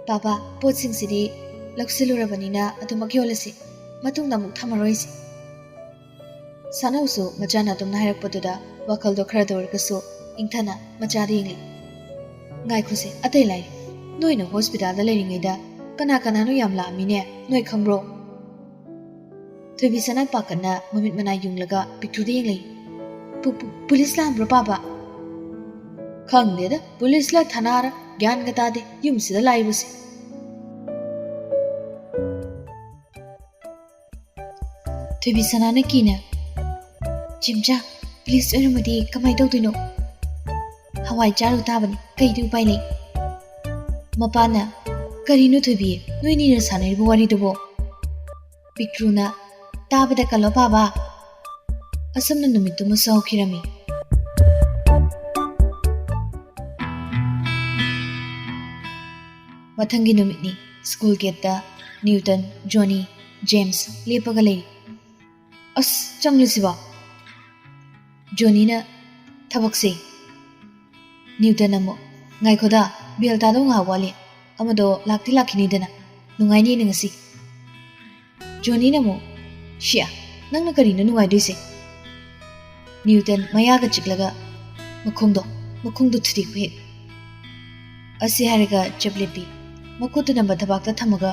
"ꯄꯥꯕꯥ, ꯄꯣꯠꯁꯤꯡꯁꯤꯗꯤ ꯂꯧꯁꯤꯜꯂꯨꯔꯕꯅꯤꯅ ꯑꯗꯨꯃꯛ ꯌꯣꯜꯂꯁꯤ, ꯃꯇꯨꯡꯗ ꯑꯃꯨꯛ ꯊꯝꯃꯔꯣꯏꯁꯤ꯫" ꯁꯥꯅꯧꯁꯨ ꯃꯆꯥꯅ ꯑꯗꯨꯝꯅ ꯍꯥꯏꯔꯛꯄꯗꯨꯗ ꯋꯥꯈꯜꯗꯣ ꯈꯔꯗ ꯑꯣꯏꯔꯒꯁꯨ ꯏꯪꯊꯅ ꯃꯆꯥꯗ ꯌꯦꯡꯂꯤ꯫ "ꯉꯥꯏꯈꯣꯁꯦ, ꯑꯇꯩ ꯂꯥꯏꯔꯤ, ꯅꯣꯏꯅ ꯍꯣꯁꯄꯤꯇꯥꯜꯗ ꯂꯩꯔꯤꯉꯩꯗ ꯀꯅꯥ ꯀꯅꯥꯅꯣ ꯌꯥꯝ ꯂꯥꯛꯑꯝꯃꯤꯅꯦ, ꯅꯣꯏ ꯈꯪꯕ꯭ꯔꯣ?" ꯊꯣꯏꯕꯤꯁꯅꯥ ꯄꯥꯈꯠꯅ ꯃꯃꯤꯠ ꯃꯅꯥ ꯌꯨꯡꯂꯒ ꯄꯤꯛꯇ꯭ꯔꯨꯗ ꯌꯦꯡꯂꯛꯏ꯫ "ꯄꯨ-, ꯄꯨ-, ꯄꯨꯂꯤꯁ ꯂꯥꯛꯑꯝꯕ꯭ꯔꯣ, ꯄꯥꯕꯥ?" "ꯈꯪꯗꯦꯗ, ꯄꯨꯂꯤꯁꯂ ꯊꯅꯥꯔ ꯒ꯭ꯌꯥꯟꯒ ꯇꯥꯗꯦ ꯌꯨꯝꯁꯤꯗ ꯂꯥꯛꯏꯕꯁꯦ꯫" ꯊꯣꯏꯕꯤꯁꯅꯥꯅ ꯀꯤꯅ, "ꯆꯦꯝꯆꯥ, ꯄꯨꯂꯤꯁ ꯑꯣꯏꯔꯝꯃꯗꯤ ꯀꯃꯥꯏ ꯇꯧꯗꯣꯏꯅꯣ? ꯍꯋꯥꯏ ꯆꯥꯔꯨ ꯇꯥꯕꯅꯤ, ꯀꯩꯗꯤ ꯎꯄꯥꯏ ꯂꯩ?" ꯃꯄꯥꯅ, "ꯀꯔꯤꯅꯣ ꯊꯣꯏꯕꯤ, ꯅꯣꯏꯅꯤꯅ ꯁꯥꯟꯅꯔꯤꯕ ꯋꯥꯔꯤꯗꯨꯕꯣ?" ꯄꯤꯛꯇ꯭ꯔꯨꯅ, "ꯇꯥꯕꯗ ꯀꯜꯂꯣ ꯄꯥꯕꯥ꯫" ꯑꯁꯨꯝꯅ ꯅꯨꯃꯤꯠꯇꯨꯃꯁꯨ ꯍꯧꯈꯤꯔꯝꯃꯤ꯫ ꯃꯊꯪꯒꯤ ꯅꯨꯃꯤꯠꯅꯤ꯫ ꯁ꯭ꯀꯨꯜ ꯒꯦꯠꯇ ꯅ꯭ꯌꯨꯇꯟ, ꯖꯣꯅꯤ, ꯖꯦꯝꯁ ꯂꯦꯞꯄꯒ ꯂꯩꯔꯤ꯫ "ꯑꯁ, ꯆꯪꯂꯁꯤꯕ?" ꯖꯣꯅꯤꯅ, "ꯊꯕꯛꯁꯦ꯫" ꯅ꯭ꯌꯨꯇꯟ ꯑꯃꯨꯛ, "ꯉꯥꯏꯈꯣꯗ, ꯕꯦꯜ ꯇꯥꯗꯧ ꯉꯥꯏꯍꯥꯛ ꯋꯥꯠꯂꯤ꯫ ꯑꯃꯗꯣ ꯂꯥꯛꯇꯤ ꯂꯥꯛꯈꯤꯅꯤꯗꯅ꯫ ꯅꯨꯡꯉꯥꯏꯅꯤꯅꯦ ꯉꯁꯤ꯫" ꯖꯣꯅꯤꯅ ꯑꯃꯨꯛ, "ꯁꯤꯌꯥ, ꯅꯪꯅ ꯀꯔꯤꯅꯣ ꯅꯨꯡꯉꯥꯏꯗꯣꯏꯁꯦ?" ꯅ꯭ꯌꯨꯇꯟ ꯃꯌꯥꯒ ꯆꯤꯛꯂꯒ, "ꯃꯈꯣꯡꯗꯣ, ꯃꯈꯣꯡꯗꯣ ꯊꯨꯗꯦꯛꯄ ꯍꯦꯛ꯫" ꯑꯁꯤ ꯍꯥꯏꯔꯒ ꯆꯞ ꯂꯦꯞꯄꯤ꯫ ꯃꯈꯨꯠꯇꯨꯅ ꯃꯊꯕꯥꯛꯇ ꯊꯝꯃꯒ,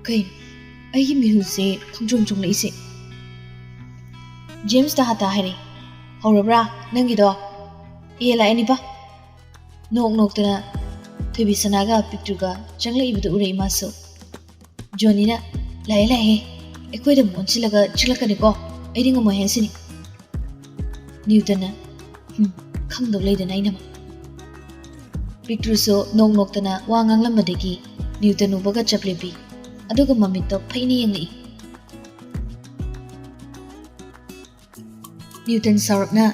"ꯀꯩꯅꯣ, ꯑꯩꯒꯤ ꯃꯤꯍꯨꯜꯁꯦ ꯈꯣꯡꯖꯣꯝ ꯆꯣꯡꯂꯛꯏꯁꯦ?" ꯖꯦꯝꯁꯇ ꯍꯥꯇꯥ ꯍꯥꯏꯔꯦ, "ꯍꯧꯔꯕ꯭ꯔꯥ ꯅꯪꯒꯤꯗꯣ? ꯑꯦ, ꯂꯥꯛꯑꯦꯅꯦꯕ꯫" ꯅꯣꯛ ꯅꯣꯛꯇꯅ ꯊꯣꯏꯕꯤꯁꯅꯥꯒ ꯄꯤꯛꯇ꯭ꯔꯨꯒ ꯆꯪꯂꯛꯏꯕꯗꯨ ꯎꯔꯛꯏ ꯃꯥꯁꯨ꯫ ꯖꯣꯅꯤꯅ, "ꯂꯥꯛꯑꯦ, ꯂꯥꯛꯑꯦ, ꯑꯩꯈꯣꯏꯗ ꯑꯃꯨꯛ ꯑꯣꯟꯁꯤꯜꯂꯒ ꯆꯤꯛꯂꯛꯀꯅꯤꯀꯣ꯫ ꯑꯩꯗꯤ ꯉꯝꯃꯣꯏ ꯍꯥꯏꯁꯤꯅꯤ꯫ ꯅ꯭ꯌꯨꯇꯟꯅ, "ꯍꯨꯝ, ꯈꯪꯗꯧ ꯂꯩꯗꯅ ꯑꯩꯅ?" ꯄꯤꯛꯇ꯭ꯔꯨꯁꯨ ꯅꯣꯛ ꯅꯣꯛꯇꯅ ꯋꯥ ꯉꯥꯡꯂꯝꯕꯗꯒꯤ ꯅ꯭ꯌꯨꯇꯟ ꯎꯕꯒ ꯆꯞ ꯂꯦꯞꯄꯤ꯫ ꯑꯗꯨꯒ ꯃꯃꯤꯠꯇꯣ ꯐꯩꯅ ꯌꯦꯡꯂꯛꯏ꯫ ꯅ꯭ꯌꯨꯇꯟ ꯁꯥꯎꯔꯞꯅ,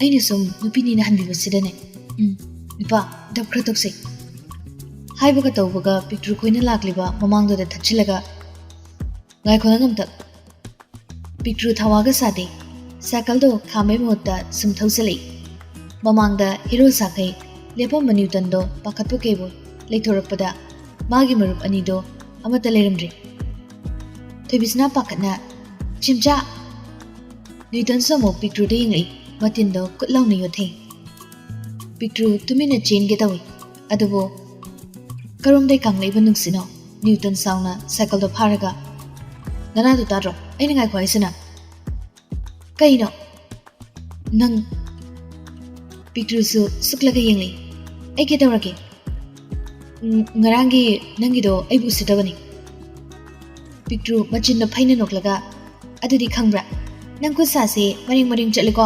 "ꯑꯩꯅ ꯁꯨꯝ ꯅꯨꯄꯤꯅꯤꯅ ꯍꯟꯕꯤꯕꯁꯤꯗꯅꯦ꯫ ꯎꯝ, ꯅꯨꯄꯥ, ꯗꯞ ꯈꯔ ꯇꯧꯁꯦ" ꯍꯥꯏꯕꯒ ꯇꯧꯕꯒ ꯄꯤꯛꯇ꯭ꯔꯨ ꯈꯣꯏꯅ ꯂꯥꯛꯂꯤꯕ ꯃꯃꯥꯡꯗꯨꯗ ꯊꯠꯆꯤꯜꯂꯒ, "ꯉꯥꯏꯈꯣ ꯅꯪ ꯑꯝꯇ꯫" ꯄꯤꯛꯇ꯭ꯔꯨ ꯊꯋꯥꯒ ꯁꯥꯗꯦ꯫ ꯁꯥꯏꯀꯜꯗꯣ ꯈꯥꯝꯕꯩ ꯃꯍꯨꯠꯇ ꯁꯨꯝ ꯊꯧꯖꯜꯂꯛꯏ꯫ ꯃꯃꯥꯡꯗ ꯍꯤꯔꯣ ꯁꯥꯈꯩ ꯂꯦꯞꯄꯝꯕ ꯅ꯭ꯌꯨꯇꯟꯗꯣ ꯄꯥꯈꯠꯄꯣꯏ ꯀꯩꯕꯣꯏ ꯂꯩꯊꯣꯔꯛꯄꯗ ꯃꯥꯒꯤ ꯃꯔꯨꯞ ꯑꯅꯤꯗꯣ ꯑꯃꯠꯇ ꯂꯩꯔꯝꯗ꯭ꯔꯦ꯫ ꯊꯣꯏꯕꯤꯁꯅꯥ ꯄꯥꯈꯠꯅ, "ꯆꯤꯝꯆꯥ!" ꯅ꯭ꯌꯨꯇꯟꯁꯨ ꯑꯃꯨꯛ ꯄꯤꯛꯇ꯭ꯔꯨꯗ ꯌꯦꯡꯂꯛꯏ, ꯃꯇꯤꯟꯗꯣ ꯀꯨꯠ ꯂꯥꯎꯅ ꯌꯣꯠꯊꯩ꯫ ꯄꯤꯛꯇ꯭ꯔꯨ ꯇꯨꯃꯤꯟꯅ ꯆꯦꯟꯒꯦ ꯇꯧꯏ, ꯑꯗꯨꯕꯨ ꯀꯔꯣꯝꯗꯩ ꯀꯥꯡꯂꯛꯏꯕ ꯅꯨꯡꯁꯤꯠꯅꯣ? ꯅ꯭ꯌꯨꯇꯟ ꯁꯥꯎꯅ ꯁꯥꯏꯀꯜꯗꯣ ꯐꯥꯔꯒ, "ꯅꯅꯥꯗꯣ ꯇꯥꯗ꯭ꯔꯣ? ꯑꯩꯅ ꯉꯥꯏꯈꯣ ꯍꯥꯏꯁꯤꯅ?" "ꯀꯩꯅꯣ? ꯅꯪ?" ꯄꯤꯛꯇ꯭ꯔꯨꯁꯨ ꯁꯨꯛꯂꯒ ꯌꯦꯡꯂꯛꯏ꯫ "ꯑꯩ ꯀꯩꯗꯧꯔꯒꯦ? ꯎꯝ, ꯉꯔꯥꯡꯒꯤ ꯅꯪꯒꯤꯗꯣ ꯑꯩꯕꯨ ꯎꯁꯤꯠꯇꯕꯅꯤ꯫" ꯄꯤꯛꯇ꯭ꯔꯨ ꯃꯆꯤꯟꯗꯣ ꯐꯩꯅ ꯅꯣꯛꯂꯒ, "ꯑꯗꯨꯗꯤ ꯈꯪꯕ꯭ꯔꯥ? ꯅꯪ ꯈꯨꯠ ꯁꯥꯁꯦ ꯃꯔꯦꯡ ꯃꯔꯦꯡ ꯆꯠꯂꯤꯀꯣ꯫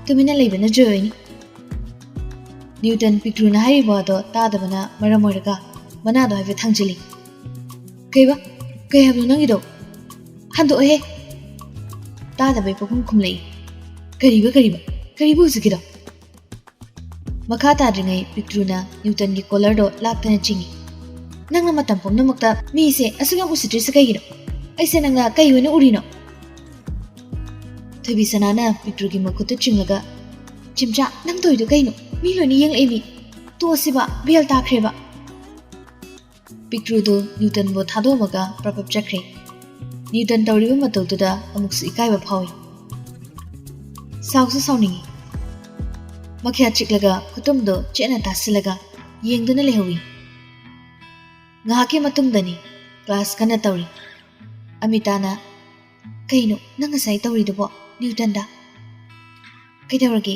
ꯇꯨꯃꯤꯟꯅ ꯂꯩꯕꯅ ꯖꯣꯏ ꯑꯣꯏꯅꯤ꯫" ꯅ꯭ꯌꯨꯇꯟ ꯄꯤꯛꯇ꯭ꯔꯨꯅ ꯍꯥꯏꯔꯤꯕ ꯋꯥꯗꯣ ꯇꯥꯗꯕꯅ ꯃꯔꯝ ꯑꯣꯏꯔꯒ ꯃꯅꯥꯗꯣ ꯍꯥꯏꯐꯦꯠ ꯊꯥꯡꯖꯤꯜꯂꯤ꯫ "ꯀꯩꯕ? ꯀꯩ ꯍꯥꯏꯕꯅꯣ ꯅꯪꯒꯤꯗꯣ? ꯍꯟꯗꯣꯛꯑꯣꯍꯦ!" ꯇꯥꯗꯕꯩ ꯄꯣꯛꯈꯨꯝ ꯈꯨꯝꯂꯛꯏ꯫ "ꯀꯔꯤꯕ, ꯀꯔꯤꯕ? ꯀꯔꯤꯕ ꯍꯧꯖꯤꯛꯀꯤꯗꯣ?" ꯃꯈꯥ ꯇꯥꯗ꯭ꯔꯤꯉꯩ ꯄꯤꯛꯇ꯭ꯔꯨꯅ ꯅ꯭ꯌꯨꯇꯟꯒꯤ ꯀꯣꯂꯔꯗꯣ ꯂꯥꯛꯇꯅ ꯆꯤꯡꯏ꯫ "ꯅꯪꯅ ꯃꯇꯝ ꯄꯨꯝꯅꯃꯛꯇ ꯃꯤꯁꯦ ꯑꯁꯨꯛ ꯌꯥꯝ ꯎꯁꯤꯠꯇ꯭ꯔꯤꯁꯦ ꯀꯩꯒꯤꯅꯣ? ꯑꯩꯁꯦ ꯅꯪꯅ ꯀꯩ ꯑꯣꯏꯅ ꯎꯔꯤꯅꯣ?" ꯊꯣꯏꯕꯤ ꯁꯅꯥꯅ ꯄꯤꯛꯇ꯭ꯔꯨꯒꯤ ꯃꯈꯨꯠꯇ ꯆꯤꯡꯂꯒ, "ꯆꯤꯝꯆꯥ, ꯅꯪ ꯇꯧꯔꯤꯗꯣ ꯀꯩꯅꯣ? ꯃꯤ ꯂꯣꯏꯅ ꯌꯦꯡꯂꯛꯏ ꯃꯤ꯫ ꯇꯣꯛꯑꯁꯤꯕ, ꯕꯦꯜ ꯇꯥꯈ꯭ꯔꯦꯕ꯫" ꯄꯤꯛꯇ꯭ꯔꯨꯗꯨ ꯅ꯭ꯌꯨꯇꯟꯕꯨ ꯊꯥꯗꯣꯛꯑꯝꯃꯒ ꯄ꯭ꯔꯞ ꯄ꯭ꯔꯞ ꯆꯠꯈ꯭ꯔꯦ꯫ ꯅ꯭ꯌꯨꯇꯟ ꯇꯧꯔꯤꯕ ꯃꯇꯧꯗꯨꯗ ꯑꯃꯨꯛꯁꯨ ꯏꯀꯥꯏꯕ ꯐꯥꯎꯏ꯫ ꯁꯥꯎꯁꯨ ꯁꯥꯎꯅꯤꯡꯏ꯫ ꯃꯈ꯭ꯌꯥꯠ ꯆꯤꯛꯂꯒ ꯈꯨꯇꯨꯝꯗꯣ ꯆꯦꯠꯅ ꯇꯥꯁꯤꯜꯂꯒ ꯌꯦꯡꯗꯨꯅ ꯂꯩꯍꯧꯏ꯫ ꯉꯥꯏꯍꯥꯛꯀꯤ ꯃꯇꯨꯡꯗꯅꯤ꯫ ꯀ꯭ꯂꯥꯁ ꯀꯟꯅ ꯇꯧꯔꯤ꯫ ꯑꯃꯤꯇꯥꯅ, "ꯀꯩꯅꯣ ꯅꯪ ꯉꯁꯥꯏ ꯇꯧꯔꯤꯗꯨꯕꯣ ꯅ꯭ꯌꯨꯇꯟꯗ? ꯀꯩꯗꯧꯔꯒꯦ?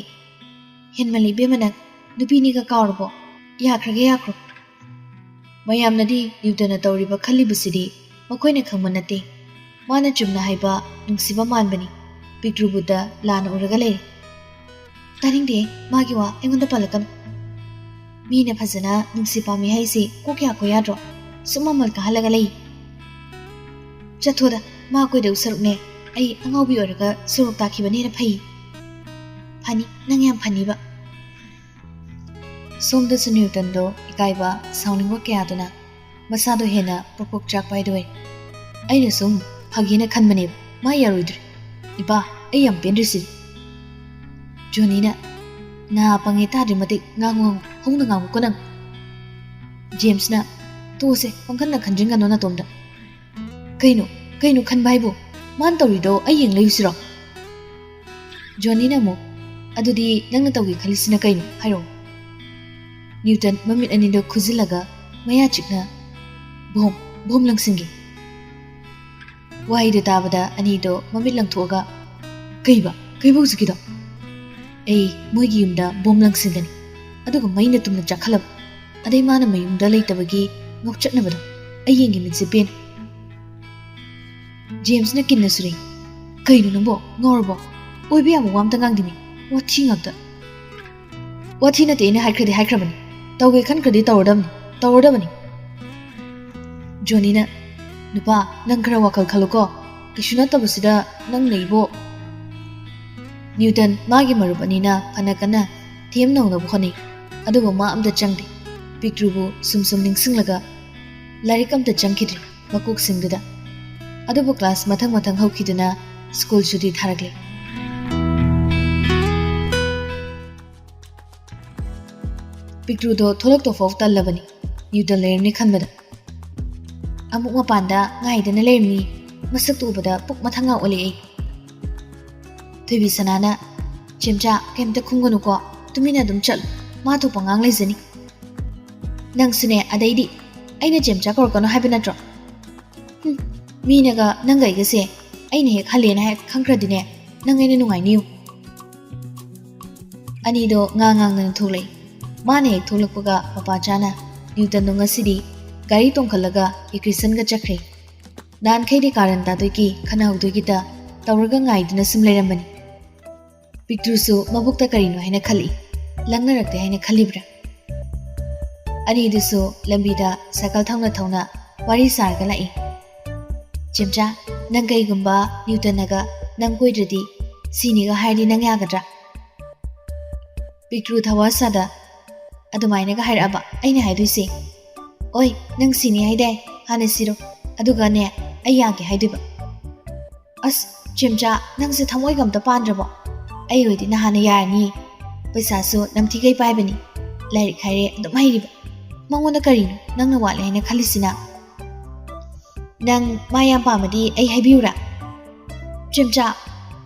ꯍꯦꯟꯃꯜꯂꯤ ꯏꯕꯦꯝꯃ ꯅꯪ꯫ ꯅꯨꯄꯤꯅꯤꯒ ꯀꯥꯎꯔꯕꯣ? ꯌꯥꯈ꯭ꯔꯒꯦ ꯌꯥꯈ꯭ꯔꯣ꯫" ꯃꯌꯥꯝꯅꯗꯤ ꯅ꯭ꯌꯨꯇꯟꯅ ꯇꯧꯔꯤꯕ ꯈꯜꯂꯤꯕꯁꯤꯗꯤ ꯃꯈꯣꯏꯅ ꯈꯪꯕ ꯅꯠꯇꯦ꯫ ꯃꯥꯅ ꯆꯨꯝꯅ ꯍꯥꯏꯕ ꯅꯨꯡꯁꯤꯕ ꯃꯥꯟꯕꯅꯤ꯫ ꯄꯤꯛꯇ꯭ꯔꯨꯕꯨꯗ ꯂꯥꯟꯅ ꯎꯔꯒ ꯂꯩꯔꯦ꯫ "ꯇꯥꯅꯤꯡꯗꯦ, ꯃꯥꯒꯤ ꯋꯥ ꯑꯩꯉꯣꯟꯗ ꯄꯜꯂꯛꯀꯅꯨ꯫ ꯃꯤꯅ ꯐꯖꯅ ꯅꯨꯡꯁꯤ ꯄꯥꯝꯃꯤ ꯍꯥꯏꯁꯤ ꯀꯣꯛ ꯌꯥꯀꯣ ꯌꯥꯗ꯭ꯔꯣ? ꯁꯨꯝ ꯃꯃꯜ ꯀꯥꯍꯜꯂꯒ ꯂꯩ꯫ ꯆꯠꯊꯣꯗ, ꯃꯥ ꯀꯣꯏꯗꯧ ꯁꯔꯨꯛꯅꯦ ꯑꯩ ꯑꯉꯥꯎꯕꯤ ꯑꯣꯏꯔꯒ ꯁꯣꯔꯣꯛ ꯇꯥꯈꯤꯕꯅ ꯍꯦꯟꯅ ꯐꯩ꯫ ꯐꯅꯤ, ꯅꯪ ꯌꯥꯝ ꯐꯅꯤꯕ꯫" ꯁꯣꯝꯗꯁꯨ ꯅ꯭ꯌꯨꯇꯟꯗꯣ ꯏꯀꯥꯏꯕ, ꯁꯥꯎꯅꯤꯡꯕ ꯀꯌꯥꯗꯨꯅ ꯃꯁꯥꯗꯣ ꯍꯦꯟꯅ ꯄ꯭ꯔꯣꯛ ꯄ꯭ꯔꯣꯛ ꯆꯥꯛꯄ ꯍꯥꯏꯗꯣ ꯑꯣꯏ꯫ ꯑꯩꯅ ꯁꯨꯝ ꯐꯒꯦꯅ ꯈꯟꯕꯅꯦꯕ, ꯃꯥ ꯌꯥꯔꯣꯏꯗ꯭ꯔꯦ꯫ "ꯏꯄꯥ, ꯑꯩ ꯌꯥꯝ ꯄꯦꯟꯗ꯭ꯔꯤꯁꯤ꯫" ꯖꯣꯅꯤꯅ, "ꯅꯥ ꯄꯪꯉꯦ ꯇꯥꯗ꯭ꯔꯤ ꯃꯇꯤꯛ ꯉꯥꯡꯉꯨ ꯉꯥꯡꯉꯨ, ꯍꯧꯅ ꯉꯥꯡꯉꯨꯀꯣ ꯅꯪ꯫" ꯖꯦꯝꯁꯅ, "ꯇꯣꯛꯑꯁꯦ, ꯄꯪꯈꯟꯗ ꯈꯟꯖꯤꯟꯒꯅꯣ ꯅꯇꯣꯝꯗ꯫" "ꯀꯩꯅꯣ? ꯀꯩꯅꯣ ꯈꯟꯕ ꯍꯥꯏꯕꯨ? ꯃꯥꯅ ꯇꯧꯔꯤꯗꯣ ꯑꯩ ꯌꯦꯡ ꯂꯩꯌꯨꯁꯤꯔꯣ?" ꯖꯣꯅꯤꯅ ꯑꯃꯨꯛ, "ꯑꯗꯨꯗꯤ ꯅꯪꯅ ꯇꯧꯒꯦ ꯈꯜꯂꯤꯁꯤꯅ ꯀꯩꯅꯣ? ꯍꯥꯏꯔꯛꯑꯣ꯫" ꯅ꯭ꯌꯨꯇꯟ ꯃꯃꯤꯠ ꯑꯅꯤꯗꯣ ꯈꯨꯖꯤꯜꯂꯒ ꯃꯌꯥ ꯆꯤꯛꯅ, "ꯕꯣꯝ, ꯕꯣꯝ ꯂꯪꯁꯤꯟꯒꯦ꯫" ꯋꯥꯍꯩꯗꯨ ꯇꯥꯕꯗ ꯑꯅꯤꯗꯣ ꯃꯃꯤꯠ ꯂꯪꯊꯣꯛꯑꯒ, "ꯀꯩꯕ? ꯀꯩꯕ ꯍꯧꯖꯤꯛꯀꯤꯗꯣ?" "ꯑꯩ ꯃꯣꯏꯒꯤ ꯌꯨꯝꯗ ꯕꯣꯝ ꯂꯪꯁꯤꯟꯒꯅꯤ, ꯑꯗꯨꯒ ꯃꯩꯅ ꯇꯨꯝꯅ ꯆꯥꯛꯈꯠꯂꯕ, ꯑꯗꯩ ꯃꯥꯅ ꯃꯌꯨꯝꯗ ꯂꯩꯇꯕꯒꯤ ꯉꯥꯎꯆꯠꯅꯕꯗꯣ ꯑꯩ ꯌꯦꯡꯒꯦ ꯃꯤꯠꯁꯦ ꯄꯦꯟꯅ꯫" ꯖꯦꯝꯁꯅ ꯀꯤꯟꯅ ꯁꯨꯔꯦ꯫ "ꯀꯩꯅꯣ ꯅꯪꯕꯣ? ꯉꯥꯎꯔꯕꯣ? ꯑꯣꯏꯕ ꯌꯥꯕ ꯋꯥ ꯑꯝꯇ ꯉꯥꯡꯗꯦꯃꯤ꯫ ꯋꯥꯊꯤ ꯉꯥꯛꯇ꯫" "ꯋꯥꯊꯤ ꯅꯠꯇꯦ, ꯑꯩꯅ ꯍꯥꯏꯈ꯭ꯔꯗꯤ ꯍꯥꯏꯈ꯭ꯔꯕꯅꯤ꯫ ꯇꯧꯒꯦ ꯈꯟꯈ꯭ꯔꯗꯤ ꯇꯧꯔꯗꯕꯅꯤ, ꯇꯧꯔꯗꯕꯅꯤ꯫" ꯖꯣꯅꯤꯅ, "ꯅꯨꯄꯥ, ꯅꯪ ꯈꯔ ꯋꯥꯈꯜ ꯈꯜꯂꯨꯀꯣ꯫ ꯀꯩꯁꯨ ꯅꯠꯇꯕꯁꯤꯗ ꯅꯪꯅ ꯏꯕꯣ꯫" ꯅ꯭ꯌꯨꯇꯟ ꯃꯥꯒꯤ ꯃꯔꯨꯞ ꯑꯅꯤꯅ ꯐꯅ ꯀꯟꯅ ꯊꯦꯝ ꯅꯧꯅꯕ ꯍꯣꯠꯅꯩ, ꯑꯗꯨꯕꯨ ꯃꯥ ꯑꯝꯇ ꯆꯪꯗꯦ꯫ ꯄꯤꯛꯇ꯭ꯔꯨꯕꯨ ꯁꯨꯝ ꯁꯨꯝ ꯅꯤꯡꯁꯤꯡꯂꯒ ꯂꯥꯏꯔꯤꯛ ꯑꯝꯇ ꯆꯪꯈꯤꯗ꯭ꯔꯦ ꯃꯀꯣꯛꯁꯤꯡꯗꯨꯗ꯫ ꯑꯗꯨꯕꯨ ꯀ꯭ꯂꯥꯁ ꯃꯊꯪ ꯃꯊꯪ ꯍꯧꯈꯤꯗꯨꯅ ꯁ꯭ꯀꯨꯜ ꯁꯨꯇꯤ ꯊꯥꯔꯛꯂꯦ꯫ ꯄꯤꯛꯇ꯭ꯔꯨꯗꯣ ꯊꯣꯛꯂꯛꯇꯧ ꯐꯥꯎ ꯇꯜꯂꯕꯅꯤ, ꯅ꯭ꯌꯨꯇꯟ ꯂꯩꯔꯝꯅꯤ ꯈꯟꯕꯗ꯫ ꯑꯃꯨꯛ ꯃꯄꯥꯟꯗ ꯉꯥꯏꯗꯅ ꯂꯩꯔꯝꯃꯤ꯫ ꯃꯁꯛꯇꯨ ꯎꯕꯗ ꯄꯨꯛ ꯃꯊꯪꯒ ꯑꯣꯜꯂꯛꯑꯦ꯫ ꯊꯣꯏꯕꯤ ꯁꯅꯥꯅ, "ꯆꯦꯝꯆꯥ, ꯀꯩꯝꯇ ꯈꯨꯝꯒꯅꯨꯀꯣ, ꯇꯨꯃꯤꯟꯅ ꯑꯗꯨꯝ ꯆꯠꯂꯨ, ꯃꯥ ꯊꯣꯛꯄ ꯉꯥꯡ ꯂꯩꯖꯅꯤ꯫" "ꯅꯪꯁꯨꯅꯦ, ꯑꯗꯩꯗꯤ ꯑꯩꯅ ꯆꯦꯝꯆꯥ ꯀꯧꯔꯛꯀꯅꯨ ꯍꯥꯏꯕ ꯅꯠꯇ꯭ꯔꯣ? ꯍꯨꯝ, ꯃꯤꯅꯒ ꯅꯪꯒ ꯑꯩꯒꯁꯦ ꯑꯩꯅ ꯍꯦꯛ ꯍꯜꯂꯦꯅ ꯍꯦꯛ ꯈꯪꯈ꯭ꯔꯗꯤꯅꯦ, ꯅꯪ ꯑꯩꯅ ꯅꯨꯡꯉꯥꯏꯅꯤꯌꯨ꯫" ꯑꯅꯤꯗꯣ ꯉꯥꯡ ꯉꯥꯡꯗꯅ ꯊꯣꯛꯂꯛꯏ꯫ ꯃꯥꯅ ꯍꯦꯛ ꯊꯣꯛꯂꯛꯄꯒ ꯃꯄꯥ ꯆꯥꯅ ꯅ꯭ꯌꯨꯇꯟꯗꯣ ꯉꯁꯤꯗꯤ ꯒꯥꯔꯤ ꯇꯣꯡꯈꯠꯂꯒ ꯏꯀ꯭ꯔꯤꯁꯟꯒ ꯆꯠꯈ꯭ꯔꯦ꯫ ꯅꯍꯥꯟꯈꯩꯗꯤ ꯀꯥꯔꯟ ꯇꯥꯗꯣꯏꯒꯤ ꯈꯠꯅꯍꯧꯗꯣꯏꯒꯤꯗ ꯇꯧꯔꯒ ꯉꯥꯏꯗꯨꯅ ꯁꯨꯝ ꯂꯩꯔꯝꯕꯅꯤ꯫ ꯄꯤꯛꯇ꯭ꯔꯨꯁꯨ ꯃꯕꯨꯛꯇ ꯀꯔꯤꯅꯣ ꯍꯥꯏꯅ ꯈꯜꯂꯤ꯫ ꯂꯪꯅꯔꯛꯇꯦ ꯍꯥꯏꯅ ꯈꯜꯂꯤꯕ꯭ꯔꯥ? ꯑꯅꯤꯗꯨꯁꯨ ꯂꯝꯕꯤꯗ ꯁꯥꯏꯀꯜ ꯊꯧꯅ ꯊꯧꯅ ꯋꯥꯔꯤ ꯁꯥꯔꯒ ꯂꯥꯛꯏ꯫ "ꯆꯦꯝꯆꯥ, ꯅꯪ ꯀꯩꯒꯨꯝꯕ ꯅ꯭ꯌꯨꯇꯟꯅꯒ ꯅꯪ ꯀꯣꯏꯗ꯭ꯔꯗꯤ ꯁꯤꯅꯤꯒ ꯍꯥꯏꯔꯗꯤ ꯅꯪ ꯌꯥꯒꯗ꯭ꯔꯥ?" ꯄꯤꯛꯇ꯭ꯔꯨ ꯊꯋꯥ ꯁꯥꯗ ꯑꯗꯨꯃꯥꯏꯅꯒ ꯍꯥꯏꯔꯛꯑꯕ ꯑꯩꯅ ꯍꯥꯏꯗꯣꯏꯁꯦ, "ꯑꯣꯏ, ꯅꯪ ꯁꯤꯅꯤ ꯍꯥꯏꯗꯥꯏ? ꯍꯥꯟꯅ ꯁꯤꯔꯣ, ꯑꯗꯨꯒꯅꯦ ꯑꯩ ꯌꯥꯒꯦ ꯍꯥꯏꯗꯣꯏꯕ꯫" "ꯑꯁ, ꯆꯦꯝꯆꯥ, ꯅꯪꯁꯦ ꯊꯃꯣꯏꯒ ꯑꯝꯇ ꯄꯥꯟꯗ꯭ꯔꯕꯣ? ꯑꯩ ꯑꯣꯏꯗꯤ ꯅꯍꯥꯟꯅ ꯌꯥꯔꯅꯤ꯫ ꯄꯩꯁꯥꯁꯨ ꯅꯝꯊꯤꯈꯩ ꯄꯥꯏꯕꯅꯤ, ꯂꯥꯏꯔꯤꯛ ꯍꯥꯏꯔꯦ ꯑꯗꯨꯝ ꯍꯩꯔꯤꯕ꯫ ꯃꯉꯣꯟꯗ ꯀꯔꯤꯅꯣ ꯅꯪꯅ ꯋꯥꯠꯂꯦ ꯍꯥꯏꯅ ꯈꯜꯂꯤꯁꯤꯅ?" "ꯅꯪ ꯃꯥ ꯌꯥꯝ ꯄꯥꯝꯃꯗꯤ ꯑꯩ ꯍꯥꯏꯕꯤꯌꯨꯔꯥ?" "ꯆꯦꯝꯆꯥ,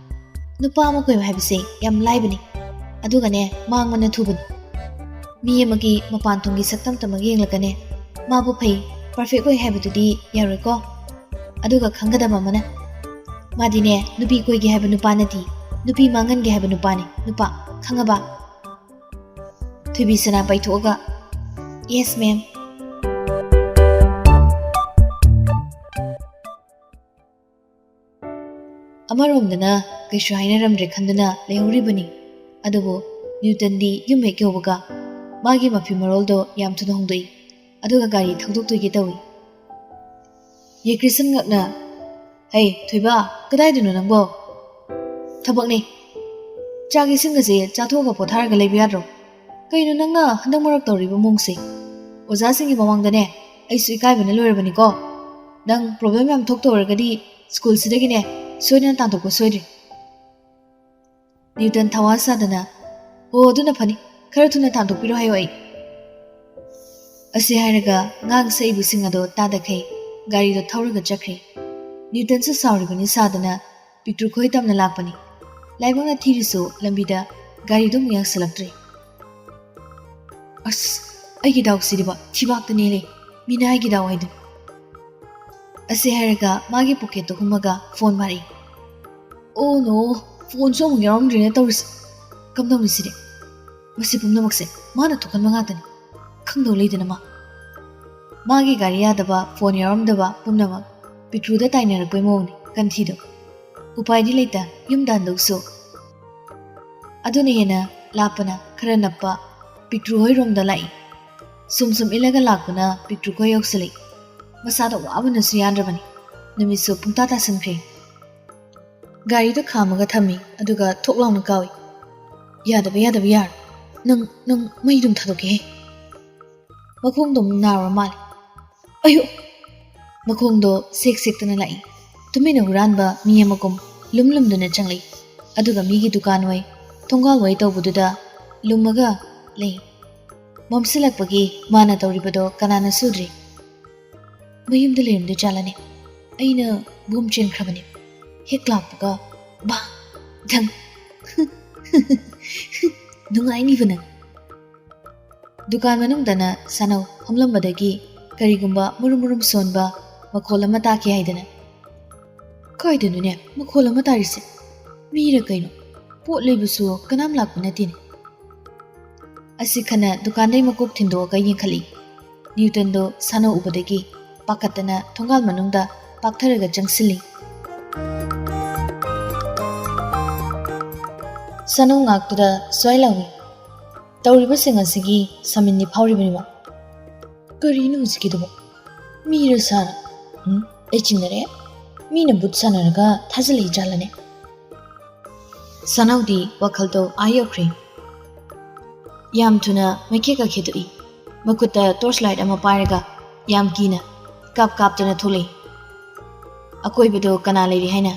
ꯅꯨꯄꯥ ꯑꯃ ꯀꯣꯏꯕ ꯍꯥꯏꯕꯁꯦ ꯌꯥꯝ ꯂꯥꯏꯕꯅꯤ, ꯑꯗꯨꯒꯅꯦ ꯃꯥꯡꯕꯅ ꯊꯨꯕꯅꯤ꯫ ꯃꯤ ꯑꯃꯒꯤ ꯃꯄꯥꯟ ꯊꯣꯡꯒꯤ ꯁꯛꯇꯝ ꯇꯝꯃꯒ ꯌꯦꯡꯂꯒꯅꯦ ꯃꯥꯕꯨ ꯐꯩ, ꯄꯔꯐꯦꯛ ꯑꯣꯏ ꯍꯥꯏꯕꯗꯨꯗꯤ ꯌꯥꯔꯣꯏꯀꯣ꯫ ꯑꯗꯨꯒ ꯈꯪꯒꯗꯕ ꯑꯃꯅ, ꯃꯥꯗꯤꯅꯦ ꯅꯨꯄꯤ ꯀꯣꯏꯒꯦ ꯍꯥꯏꯕ ꯅꯨꯄꯥ ꯅꯠꯇꯦ, ꯅꯨꯄꯤ ꯃꯥꯡꯍꯟꯒꯦ ꯍꯥꯏꯕ ꯅꯨꯄꯥꯅꯤ, ꯅꯨꯄꯥ, ꯈꯪꯉꯕ?" ꯊꯣꯏꯕꯤ ꯁꯅꯥ ꯄꯩꯊꯣꯛꯑꯒ, "Yes, ma'am." ꯑꯃꯔꯣꯝꯗꯅ ꯀꯩꯁꯨ ꯍꯥꯏꯅꯔꯝꯗ꯭ꯔꯦ ꯈꯟꯗꯨꯅ ꯂꯩꯍꯧꯔꯤꯕꯅꯤ꯫ ꯑꯗꯨꯕꯨ ꯅ꯭ꯌꯨꯇꯟꯗꯤ ꯌꯨꯝ ꯍꯦꯛ ꯌꯧꯕꯒ ꯃꯥꯒꯤ ꯃꯐꯤ ꯃꯔꯣꯜꯗꯣ ꯌꯥꯝ ꯊꯨꯅ ꯍꯣꯡꯗꯣꯛꯏ, ꯑꯗꯨꯒ ꯒꯥꯔꯤ ꯊꯧꯗꯣꯛꯇꯣꯏꯒꯦ ꯇꯧꯏ꯫ ꯌꯦꯀ꯭ꯔꯤꯁꯟ ꯉꯛꯅ, "ꯍꯩ, ꯊꯣꯏꯕ, ꯀꯗꯥꯏꯗꯅꯣ ꯅꯪꯕꯣ?" "ꯊꯕꯛꯅꯦ꯫ ꯆꯥꯛ ꯏꯁꯤꯡꯒꯁꯦ ꯆꯥꯊꯣꯛꯑꯒ ꯄꯣꯊꯥꯔꯒ ꯂꯩꯕ ꯌꯥꯗ꯭ꯔꯣ? ꯀꯩꯅꯣ ꯅꯪꯅ ꯍꯟꯗꯛ ꯃꯔꯛ ꯇꯧꯔꯤꯕ ꯃꯑꯣꯡꯁꯦ? ꯑꯣꯖꯥꯁꯤꯡꯒꯤ ꯃꯃꯥꯡꯗꯅꯦ ꯑꯩꯁꯨ ꯏꯀꯥꯏꯕꯅ ꯂꯣꯏꯔꯕꯅꯤꯀꯣ꯫ ꯅꯪ ꯄ꯭ꯔꯣꯕ꯭ꯂꯦꯝ ꯌꯥꯝ ꯊꯣꯛꯇꯧꯔꯒꯗꯤ ꯁ꯭ꯀꯨꯜꯁꯤꯗꯒꯤꯅꯦ ꯁꯣꯏꯗꯅ ꯇꯥꯟꯊꯣꯛꯄ ꯁꯣꯏꯗ꯭ꯔꯦ꯫" ꯅ꯭ꯌꯨꯇꯟ ꯊꯋꯥ ꯁꯥꯗꯅ, "ꯑꯣ, ꯑꯗꯨꯅ ꯐꯅꯤ, ꯈꯔ ꯊꯨꯅ ꯇꯥꯟꯊꯣꯛꯄꯤꯔꯣ ꯍꯥꯏꯌꯣ ꯑꯩ꯫" ꯑꯁꯤ ꯍꯥꯏꯔꯒ ꯉꯥꯡ ꯁꯛꯏꯕꯁꯤꯡ ꯑꯗꯣ ꯇꯥꯗꯈꯩ ꯒꯥꯔꯤꯗꯣ ꯊꯧꯔꯒ ꯆꯠꯈ꯭ꯔꯦ꯫ ꯅ꯭ꯌꯨꯇꯟꯁꯨ ꯁꯥꯎꯔꯤꯕꯅꯤ ꯁꯥꯗꯅ ꯄꯤꯛꯇ꯭ꯔꯨ ꯈꯣꯏ ꯇꯝꯅ ꯂꯥꯛꯄꯅꯤ꯫ ꯂꯥꯏꯕꯛꯅ ꯊꯤꯔꯤꯁꯨ ꯂꯝꯕꯤꯗ ꯒꯥꯔꯤꯗꯨ ꯑꯃꯨꯛ ꯌꯥꯛꯁꯤꯜꯂꯛꯇ꯭ꯔꯦ꯫ "ꯑꯁ, ꯑꯩꯒꯤ ꯗꯥꯎꯁꯤꯗꯤꯕ ꯊꯤꯕꯥꯛꯇꯅꯦ ꯂꯩ, ꯃꯤꯅꯥꯏꯒꯤ ꯗꯥꯎ ꯍꯥꯏꯗꯨꯅꯤ꯫" ꯑꯁꯤ ꯍꯥꯏꯔꯒ ꯃꯥꯒꯤ ꯄꯣꯀꯦꯠꯇ ꯍꯨꯝꯃꯒ ꯐꯣꯟ ꯃꯥꯔꯛꯏ꯫ "ꯑꯣ ꯅꯣ, ꯐꯣꯟꯁꯨ ꯑꯃꯨꯛ ꯌꯥꯎꯔꯝꯗ꯭ꯔꯦꯅ ꯇꯧꯔꯤꯁꯦ꯫ ꯀꯝꯗꯧꯅꯤ ꯁꯤꯗꯤ? ꯃꯁꯤ ꯄꯨꯝꯅꯃꯛꯁꯦ ꯃꯥꯅ ꯊꯣꯛꯍꯟꯕ ꯉꯥꯛꯇꯅꯤ꯫ ꯈꯪꯗꯧ ꯂꯩꯗꯅ ꯃꯥ꯫" ꯃꯥꯒꯤ ꯒꯥꯔꯤ ꯌꯥꯗꯕ, ꯐꯣꯟ ꯌꯥꯎꯔꯝꯗꯕ ꯄꯨꯝꯅꯃꯛ ꯄꯤꯛꯇ꯭ꯔꯨꯗ ꯇꯥꯏꯅꯔꯛꯄꯩ ꯃꯑꯣꯡꯅꯤ ꯀꯟꯊꯤꯗꯣ꯫ ꯎꯄꯥꯏꯗꯤ ꯂꯩꯇ, ꯌꯨꯝꯗ ꯍꯟꯗꯣꯛꯁꯨ꯫ ꯑꯗꯨꯅ ꯍꯦꯟꯅ ꯂꯥꯞꯄꯅ ꯈꯔ ꯅꯛꯄ ꯄꯤꯛꯇ꯭ꯔꯨ ꯍꯣꯏꯔꯣꯝꯗ ꯂꯥꯛꯏ꯫ ꯁꯨꯝ ꯁꯨꯝ ꯏꯜꯂꯒ ꯂꯥꯛꯄꯅ ꯄꯤꯛꯇ꯭ꯔꯨ ꯈꯣꯏ ꯌꯧꯁꯤꯜꯂꯤ꯫ ꯃꯁꯥꯗ ꯋꯥꯕꯅꯁꯨ ꯌꯥꯗ꯭ꯔꯕꯅꯤ꯫ ꯅꯨꯃꯤꯠꯁꯨ ꯄꯨꯡꯇꯥ ꯇꯥꯁꯤꯟꯈ꯭ꯔꯦ꯫ ꯒꯥꯔꯤꯗ ꯈꯥꯝꯃꯒ ꯊꯝꯃꯤ, ꯑꯗꯨꯒ ꯊꯣꯛ ꯂꯥꯎꯅ ꯀꯥꯎꯏ꯫ "ꯌꯥꯗꯕ, ꯌꯥꯗꯕ, ꯌꯥꯔꯣꯏ꯫ ꯅꯪ, ꯅꯪ ꯃꯩ ꯑꯗꯨꯝ ꯊꯥꯗꯣꯛꯀꯦꯍꯦ꯫" ꯃꯈꯣꯡꯗꯣ ꯑꯃꯨꯛ ꯅꯥꯔꯨꯔ ꯃꯥꯜꯂꯦ꯫ "ꯑꯌꯨ!" ꯃꯈꯣꯡꯗꯣ ꯁꯦꯛ ꯁꯦꯛꯇꯅ ꯂꯥꯛꯏ꯫ ꯇꯨꯃꯤꯟꯅ ꯍꯨꯔꯥꯟꯕ ꯃꯤ ꯑꯃꯒꯨꯝ ꯂꯨꯝ ꯂꯨꯝꯗꯨꯅ ꯆꯪꯂꯛꯏ꯫ ꯑꯗꯨꯒ ꯃꯤꯒꯤ ꯗꯨꯀꯥꯟ ꯑꯣꯏ, ꯊꯣꯡꯒꯥꯜ ꯑꯣꯏ ꯇꯧꯕꯗꯨꯗ ꯂꯨꯝꯃꯒ ꯂꯩ꯫ ꯃꯝꯁꯤꯜꯂꯛꯄꯒꯤ ꯃꯥꯅ ꯇꯧꯔꯤꯕꯗꯣ ꯀꯅꯥꯅꯁꯨ ꯎꯗ꯭ꯔꯤ꯫ ꯃꯌꯨꯝꯗ ꯂꯩꯔꯝꯗꯣꯏ ꯖꯥꯠꯂꯅꯦ? ꯑꯩꯅ ꯕꯣꯝ ꯆꯦꯟꯈ꯭ꯔꯕꯅꯦ꯫ ꯍꯦꯛ ꯂꯥꯛꯄꯒ ꯕꯥꯡ! ꯙꯪ! ꯅꯨꯡꯉꯥꯏꯅꯤꯕ ꯅꯪ꯫ ꯗꯨꯀꯥꯟ ꯃꯅꯨꯡꯗꯅ ꯁꯥꯅꯧ ꯐꯝꯂꯝꯕꯗꯒꯤ ꯀꯔꯤꯒꯨꯝꯕ ꯃꯨꯔꯨꯝ ꯃꯨꯔꯨꯝ ꯁꯣꯟꯕ ꯃꯈꯣꯜ ꯑꯃ ꯇꯥꯈꯤ ꯍꯥꯏꯗꯅ꯫ ꯀꯥꯏꯗꯅꯣꯅꯦ ꯃꯈꯣꯜ ꯑꯃ ꯇꯥꯔꯤꯁꯦ? ꯃꯤꯔ ꯀꯩꯅꯣ? ꯄꯣꯠ ꯂꯩꯕꯁꯨ ꯀꯅꯥꯝ ꯂꯥꯛꯄ ꯅꯠꯇꯦꯅꯦ꯫ ꯑꯁꯤ ꯈꯟꯅ ꯗꯨꯀꯥꯟꯗꯩ ꯃꯀꯣꯛ ꯊꯤꯟꯗꯣꯛꯑꯒ ꯌꯦꯡꯈꯠꯂꯤ꯫ ꯅ꯭ꯌꯨꯇꯟꯗꯣ ꯁꯥꯅꯧ ꯎꯕꯗꯒꯤ ꯄꯥꯈꯠꯇꯅ ꯊꯣꯡꯒꯥꯜ ꯃꯅꯨꯡꯗ ꯄꯥꯛꯊꯔꯒ ꯆꯪꯁꯤꯜꯂꯤ꯫ ꯁꯥꯅꯧ ꯉꯥꯛꯇꯨꯗ ꯁ꯭ꯋꯥꯏ ꯂꯥꯎꯏ꯫ ꯇꯧꯔꯤꯕꯁꯤꯡ ꯑꯁꯤꯒꯤ ꯁꯃꯤꯟꯗꯤ ꯐꯥꯎꯔꯤꯕꯅꯤꯕ꯫ ꯀꯔꯤꯅꯣ ꯍꯧꯖꯤꯛꯀꯤꯗꯨꯕꯣ? ꯃꯤꯔ ꯁꯥꯔ? ꯎꯝ, ꯑꯩ ꯆꯤꯡꯅꯔꯦ꯫ ꯃꯤꯅ ꯕꯨꯠ ꯁꯥꯟꯅꯔꯒ ꯊꯥꯖꯤꯜꯂꯛꯏ ꯖꯥꯠꯂꯅꯦ? ꯁꯥꯅꯧꯗꯤ ꯋꯥꯈꯜꯗꯣ ꯑꯥ ꯌꯧꯈ꯭ꯔꯦ꯫ ꯌꯥꯝ ꯊꯨꯅ ꯃꯩꯈꯦꯠ ꯀꯥꯈꯦꯠꯇꯣꯛꯏ꯫ ꯃꯈꯨꯠꯇ torch light ꯑꯃ ꯄꯥꯏꯔꯒ ꯌꯥꯝ ꯀꯤꯅ ꯀꯥꯞ ꯀꯥꯞꯇꯅ ꯊꯣꯛꯂꯛꯏ꯫ ꯑꯀꯣꯏꯕꯗꯣ ꯀꯅꯥ ꯂꯩꯔꯤ ꯍꯥꯏꯅ?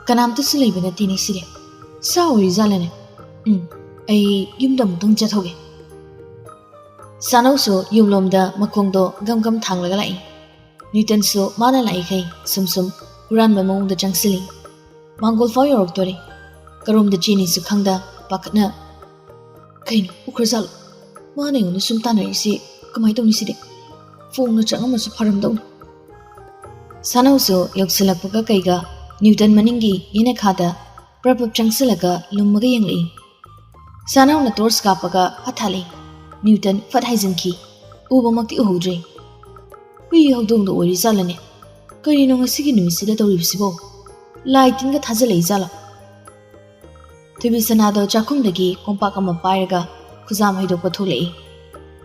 ꯀꯅꯥꯝꯇꯁꯨ ꯂꯩꯕ ꯅꯠꯇꯦꯅꯦ ꯁꯤꯗꯤ꯫ ꯁꯥ ꯑꯣꯏꯔꯤꯖꯥꯠꯂꯅꯦ? ꯎꯝ, ꯑꯩ ꯌꯨꯝꯗ ꯑꯃꯨꯛꯇꯪ ꯆꯠꯊꯣꯛꯒꯦ꯫ ꯁꯥꯅꯧꯁꯨ ꯌꯨꯝꯂꯣꯝꯗ ꯃꯈꯣꯡꯗꯣ ꯒꯝ ꯒꯝ ꯊꯥꯡꯂꯒ ꯂꯥꯛꯏ꯫ ꯅ꯭ꯌꯨꯇꯟꯁꯨ ꯃꯥꯅ ꯂꯥꯛꯏꯈꯩ ꯁꯨꯝ ꯁꯨꯝ ꯍꯨꯔꯥꯟꯕ ꯃꯑꯣꯡꯗ ꯆꯪꯁꯤꯜꯂꯤ꯫ ꯃꯥꯡꯒꯣꯜ ꯐꯥꯎ ꯌꯧꯔꯛꯇꯣꯔꯦ꯫ ꯀꯔꯣꯝꯗ ꯆꯦꯟꯅꯤꯁꯨ ꯈꯪꯗ ꯄꯥꯈꯠꯅ, "ꯀꯩꯅꯣ ꯎꯈ꯭ꯔꯖꯥꯠꯂꯣ? ꯃꯥꯅ ꯑꯩꯉꯣꯟꯗ ꯁꯨꯝ ꯇꯥꯟꯅꯔꯛꯏꯁꯤ ꯀꯃꯥꯏꯅ ꯇꯧꯅꯤ ꯁꯤꯗꯤ? ꯐꯣꯡꯅ ꯆꯪꯉꯝꯃꯁꯨ ꯐꯔꯝꯗꯧꯅꯤ꯫" ꯁꯥꯅꯧꯁꯨ ꯌꯧꯁꯤꯜꯂꯛꯄꯒ ꯀꯩꯒ ꯅ꯭ꯌꯨꯇꯟ ꯃꯅꯤꯡꯒꯤ ꯌꯦꯅꯈꯥꯗ ꯄ꯭ꯔꯞ ꯄ꯭ꯔꯞ ꯆꯪꯁꯤꯜꯂꯒ ꯂꯨꯝꯃꯒ ꯌꯦꯡꯂꯛꯏ꯫ ꯁꯥꯅꯧꯅ torch ꯀꯥꯞꯄꯒ ꯍꯥꯊꯥꯜꯂꯤ꯫ ꯅ꯭ꯌꯨꯇꯟ ꯐꯠ ꯍꯥꯏꯖꯤꯟꯈꯤ꯫ ꯎꯕꯃꯛꯇꯤ ꯎꯍꯧꯗ꯭ꯔꯦ꯫ ꯍꯨꯏ ꯍꯧꯗꯣꯡꯗ ꯑꯣꯏꯔꯤꯖꯥꯠꯂꯅꯦ? ꯀꯔꯤꯅꯣ ꯉꯁꯤꯒꯤ ꯅꯨꯃꯤꯠꯁꯤꯗ ꯇꯧꯔꯤꯕꯁꯤꯕꯣ? ꯂꯥꯏ ꯇꯤꯟꯒ ꯊꯥꯖꯜꯂꯛꯏ ꯖꯥꯠꯂꯣ? ꯊꯣꯏꯕꯤ ꯁꯅꯥꯗꯣ ꯆꯥꯛꯈꯨꯝꯗꯒꯤ ꯀꯣꯝꯄꯥꯛ ꯑꯃ ꯄꯥꯏꯔꯒ ꯈꯨꯖꯥꯝ ꯍꯩꯗꯣꯛꯄ ꯊꯣꯛꯂꯛꯏ꯫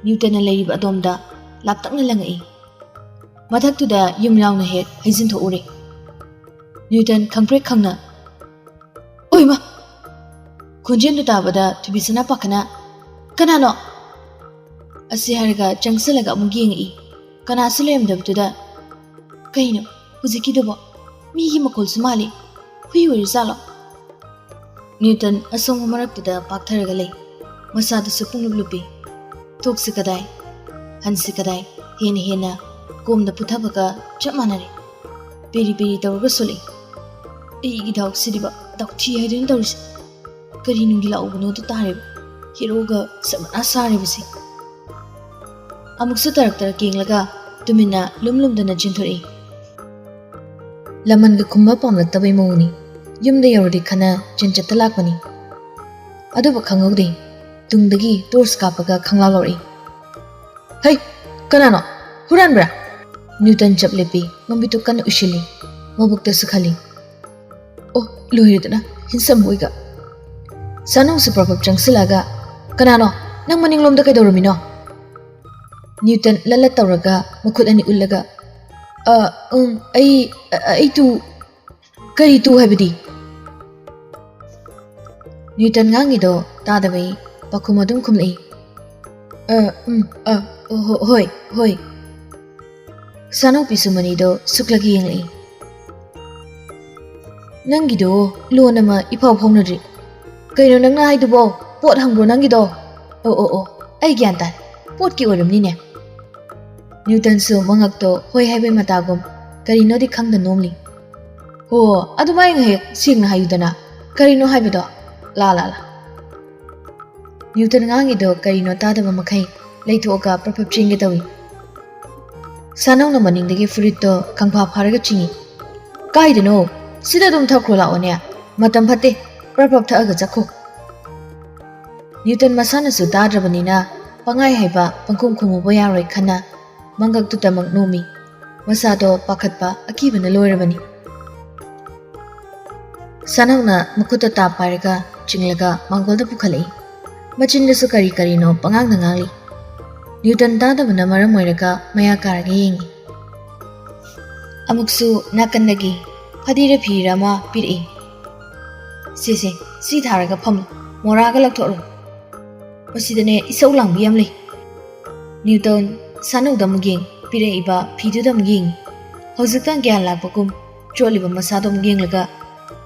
ꯅ꯭ꯌꯨꯇꯟꯅ ꯂꯩꯔꯤꯕ ꯑꯗꯣꯝꯗ ꯂꯥꯞꯇꯛꯅ ꯂꯪꯉꯛꯏ꯫ ꯃꯊꯛꯇꯨꯗ ꯌꯨꯝ ꯂꯥꯎꯅ ꯍꯦꯛ ꯍꯩꯖꯤꯟꯊꯣꯛꯎꯔꯦ꯫ ꯅ꯭ꯌꯨꯇꯟ ꯈꯪꯄ꯭ꯔꯦꯛ ꯈꯪꯅ, "ꯑꯣꯏꯃ!" ꯈꯣꯟꯖꯦꯜꯗꯨ ꯇꯥꯕꯗ ꯊꯣꯏꯕꯤ ꯁꯅꯥ ꯄꯥꯈꯠꯅ, "ꯀꯅꯥꯅꯣ?" ꯑꯁꯤ ꯍꯥꯏꯔꯒ ꯆꯪꯁꯤꯜꯂꯒ ꯑꯃꯨꯛ ꯌꯦꯡꯉꯛꯏ꯫ ꯀꯅꯥꯁꯨ ꯂꯩꯔꯝꯗꯕꯗꯨꯗ, "ꯀꯩꯅꯣ ꯍꯧꯖꯤꯛꯀꯤꯗꯨꯕꯣ? ꯃꯤꯒꯤ ꯃꯈꯣꯜꯁꯨ ꯃꯥꯜꯂꯤ꯫ ꯍꯨꯏ ꯑꯣꯏꯔꯖꯥꯠꯂꯣ?" ꯅ꯭ꯌꯨꯇꯟ ꯑꯁꯣꯡꯕ ꯃꯔꯛꯇꯨꯗ ꯄꯥꯛꯊꯔꯒ ꯂꯩ꯫ ꯃꯁꯥꯗꯨꯁꯨ ꯄꯨꯡꯂꯨꯞ ꯂꯨꯞꯄꯤ꯫ ꯊꯣꯛꯁꯤ ꯀꯗꯥꯏ? ꯍꯟꯁꯤ ꯀꯗꯥꯏ? ꯍꯦꯟꯅ ꯍꯦꯟꯅ ꯀꯣꯝꯗ ꯄꯨꯊꯕꯒ ꯆꯞ ꯃꯥꯟꯅꯔꯦ꯫ ꯄꯦꯔꯤ ꯄꯦꯔꯤ ꯇꯧꯔꯒ ꯁꯣꯜꯂꯛꯏ꯫ ꯑꯩꯒꯤ ꯗꯥꯎꯁꯤꯗꯤꯕ ꯗꯥꯎꯊꯤ ꯍꯥꯏꯗꯨꯅ ꯇꯧꯔꯤꯁꯦ꯫ ꯀꯔꯤ ꯅꯨꯡꯒꯤ ꯂꯥꯛꯎꯕꯅꯣꯗꯨ ꯇꯥꯔꯦꯕ꯫ ꯍꯦꯔꯣꯒ ꯁꯃꯅꯥ ꯁꯥꯔꯤꯕꯁꯦ꯫ ꯑꯃꯨꯛꯁꯨ ꯇꯔꯛ ꯇꯔꯛ ꯌꯦꯡꯂꯒ ꯇꯨꯃꯤꯟꯅ ꯂꯨꯝ ꯂꯨꯝꯗꯅ ꯆꯦꯟꯊꯣꯔꯛꯏ꯫ ꯂꯃꯟꯒ ꯈꯨꯝꯕ ꯄꯥꯝꯂꯛꯇꯕꯩ ꯃꯑꯣꯡꯅꯤ꯫ ꯌꯨꯝꯗ ꯌꯧꯔꯗꯤ ꯈꯟꯅ ꯆꯦꯟꯆꯠꯇ ꯂꯥꯛꯄꯅꯤ꯫ ꯑꯗꯨꯕꯨ ꯈꯪꯍꯧꯗꯦ꯫ ꯇꯨꯡꯗꯒꯤ ꯇꯣꯔꯆ ꯀꯥꯞꯄꯒ ꯈꯪꯂꯥꯎ ꯂꯧꯔꯛꯏ꯫ "ꯍꯩ, ꯀꯅꯥꯅꯣ? ꯍꯨꯔꯥꯟꯕ꯭ꯔꯥ?" ꯅ꯭ꯌꯨꯇꯟ ꯆꯞ ꯂꯦꯞꯄꯤ, ꯃꯃꯤꯠꯇꯨ ꯀꯟꯅ ꯎꯏꯁꯤꯜꯂꯤ, ꯃꯕꯨꯛꯇꯁꯨ ꯈꯜꯂꯤ꯫ "ꯑꯣ, ꯂꯣꯏꯔꯦꯗꯅ, ꯍꯦꯟꯁꯝ ꯍꯣꯏꯒ!" ꯁꯥꯅꯧꯁꯨ ꯄ꯭ꯔꯞ ꯄ꯭ꯔꯞ ꯆꯪꯁꯤꯜꯂꯛꯑꯒ, "ꯀꯅꯥꯅꯣ? ꯅꯪ ꯃꯅꯤꯡꯂꯣꯝꯗ ꯀꯩꯗꯧꯔꯝꯃꯤꯅꯣ?" ꯅ꯭ꯌꯨꯇꯟ ꯂꯠ ꯂꯠ ꯇꯧꯔꯒ ꯃꯈꯨꯠ ꯑꯅꯤ ꯎꯠꯂꯒ, "ꯑ, ꯎꯝ, ꯑꯩ, ꯑ, ꯑꯩ ꯇꯨ"꯫ "ꯀꯔꯤ ꯇꯨ ꯍꯥꯏꯕꯗꯤ?" ꯅ꯭ꯌꯨꯇꯟ ꯉꯥꯡꯉꯤꯗꯣ ꯇꯥꯗꯕꯩ ꯄꯥꯈꯨꯝ ꯑꯗꯨꯝ ꯈꯨꯝꯂꯛꯏ꯫ "ꯑ, ꯎꯝ, ꯑ, ꯑꯣ, ꯍꯣ-, ꯍꯣꯏ, ꯍꯣꯏ"꯫ ꯁꯥꯅꯧ ꯄꯤꯁꯨꯃꯅꯤꯗꯣ ꯁꯨꯛꯂꯒ ꯌꯦꯡꯂꯛꯏ꯫ "ꯅꯪꯒꯤꯗꯣ ꯂꯣꯟ ꯑꯃ ꯏꯐꯥꯎ ꯐꯥꯎꯅꯗ꯭ꯔꯤ꯫ ꯀꯩꯅꯣ ꯅꯪꯅ ꯍꯥꯏꯗꯨꯕꯣ? ꯄꯣꯠ ꯍꯪꯕ꯭ꯔꯣ ꯅꯪꯒꯤꯗꯣ? ꯑꯣ, ꯑꯣ, ꯑꯣ, ꯑꯩ ꯒ꯭ꯌꯥꯟ ꯇꯥꯔꯦ꯫ ꯄꯣꯠꯀꯤ ꯑꯣꯏꯔꯝꯅꯤꯅꯦ"꯫ ꯅ꯭ꯌꯨꯇꯟꯁꯨ ꯃꯉꯛꯇꯣ ꯍꯣꯏ ꯍꯥꯏꯕꯩ ꯃꯇꯥꯒꯨꯝ ꯀꯔꯤꯅꯣꯗꯤ ꯈꯪꯗ ꯅꯣꯝꯂꯤ꯫ "ꯍꯣ, ꯑꯗꯨꯃꯥꯏꯅ ꯍꯦꯛ ꯁꯦꯡꯅ ꯍꯥꯏꯌꯨꯗꯅ꯫ ꯀꯔꯤꯅꯣ ꯍꯥꯏꯕꯗꯣ? ꯂꯥ, ꯂꯥ, ꯂꯥ"꯫ ꯅ꯭ꯌꯨꯇꯟ ꯉꯥꯡꯉꯤꯗꯣ ꯀꯔꯤꯅꯣ ꯇꯥꯗꯕ ꯃꯈꯩ ꯂꯩꯊꯣꯛꯑꯒ ꯄ꯭ꯔꯞ ꯄ꯭ꯔꯞ ꯆꯦꯟꯒꯦ ꯇꯧꯏ꯫ ꯁꯥꯅꯧꯅ ꯃꯅꯤꯡꯗꯒꯤ ꯐꯨꯔꯤꯠꯇꯣ ꯈꯪꯐꯥ ꯐꯥꯔꯒ ꯆꯤꯡꯏ꯫ "ꯀꯥꯏꯗꯅꯣ? ꯁꯤꯗ ꯑꯗꯨꯝ ꯊꯛꯈ꯭ꯔꯣ ꯂꯥꯛꯑꯣꯅꯦ꯫ ꯃꯇꯝ ꯐꯠꯇꯦ, ꯄ꯭ꯔꯞ ꯄ꯭ꯔꯞ ꯊꯛꯑꯒ ꯆꯠꯈꯣ"꯫ ꯅ꯭ꯌꯨꯇꯟ ꯃꯁꯥꯅꯁꯨ ꯇꯥꯗ꯭ꯔꯕꯅꯤꯅ ꯄꯪꯍꯥꯏ ꯍꯥꯏꯕ ꯄꯪꯈꯨꯝ ꯈꯨꯝꯃꯨꯕ ꯌꯥꯔꯣꯏ ꯈꯟꯅ ꯃꯪꯒꯛꯇꯨꯗꯃꯛ ꯅꯣꯝꯃꯤ꯫ ꯃꯁꯥꯗꯣ ꯄꯥꯈꯠꯄ ꯑꯀꯤꯕꯅ ꯂꯣꯏꯔꯕꯅꯤ꯫ ꯁꯥꯅꯧꯅ ꯃꯈꯨꯠꯇ ꯇꯥꯞ ꯄꯥꯏꯔꯒ ꯆꯤꯡꯂꯒ ꯃꯥꯡꯒꯣꯜꯗ ꯄꯨꯈꯠꯂꯛꯏ꯫ ꯃꯆꯤꯟꯗꯁꯨ ꯀꯔꯤ ꯀꯔꯤꯅꯣ ꯄꯉꯥꯡꯗ ꯉꯥꯡꯂꯤ꯫ ꯅ꯭ꯌꯨꯇꯟ ꯇꯥꯗꯕꯅ ꯃꯔꯝ ꯑꯣꯏꯔꯒ ꯃꯌꯥ ꯀꯥꯔꯒ ꯌꯦꯡꯉꯤ꯫ ꯑꯃꯨꯛꯁꯨ ꯅꯥꯀꯟꯗꯒꯤ ꯐꯗꯤꯔ ꯐꯤꯔ ꯑꯃ ꯄꯤꯔꯛꯏ꯫ "ꯁꯦ ꯁꯦ, ꯁꯤ ꯊꯥꯔꯒ ꯐꯝꯃꯨ, ꯃꯣꯔꯥꯒ ꯂꯧꯊꯣꯛꯂꯣ꯫ ꯃꯁꯤꯗꯅꯦ ꯏꯁꯧ ꯂꯥꯡꯕꯤ ꯌꯥꯝ ꯂꯩ꯫" ꯅ꯭ꯌꯨꯇꯟ ꯁꯥꯅꯧꯗ ꯑꯃꯨꯛ ꯌꯦꯡ, ꯄꯤꯔꯛꯏꯕ ꯐꯤꯗꯨꯗ ꯑꯃꯨꯛ ꯌꯦꯡꯉꯤ꯫ ꯍꯧꯖꯤꯛꯇ ꯒ꯭ꯌꯥꯟ ꯂꯥꯛꯄꯒꯨꯝ ꯆꯣꯠꯂꯤꯕ ꯃꯁꯥꯗꯣ ꯑꯃꯨꯛ ꯌꯦꯡꯂꯒ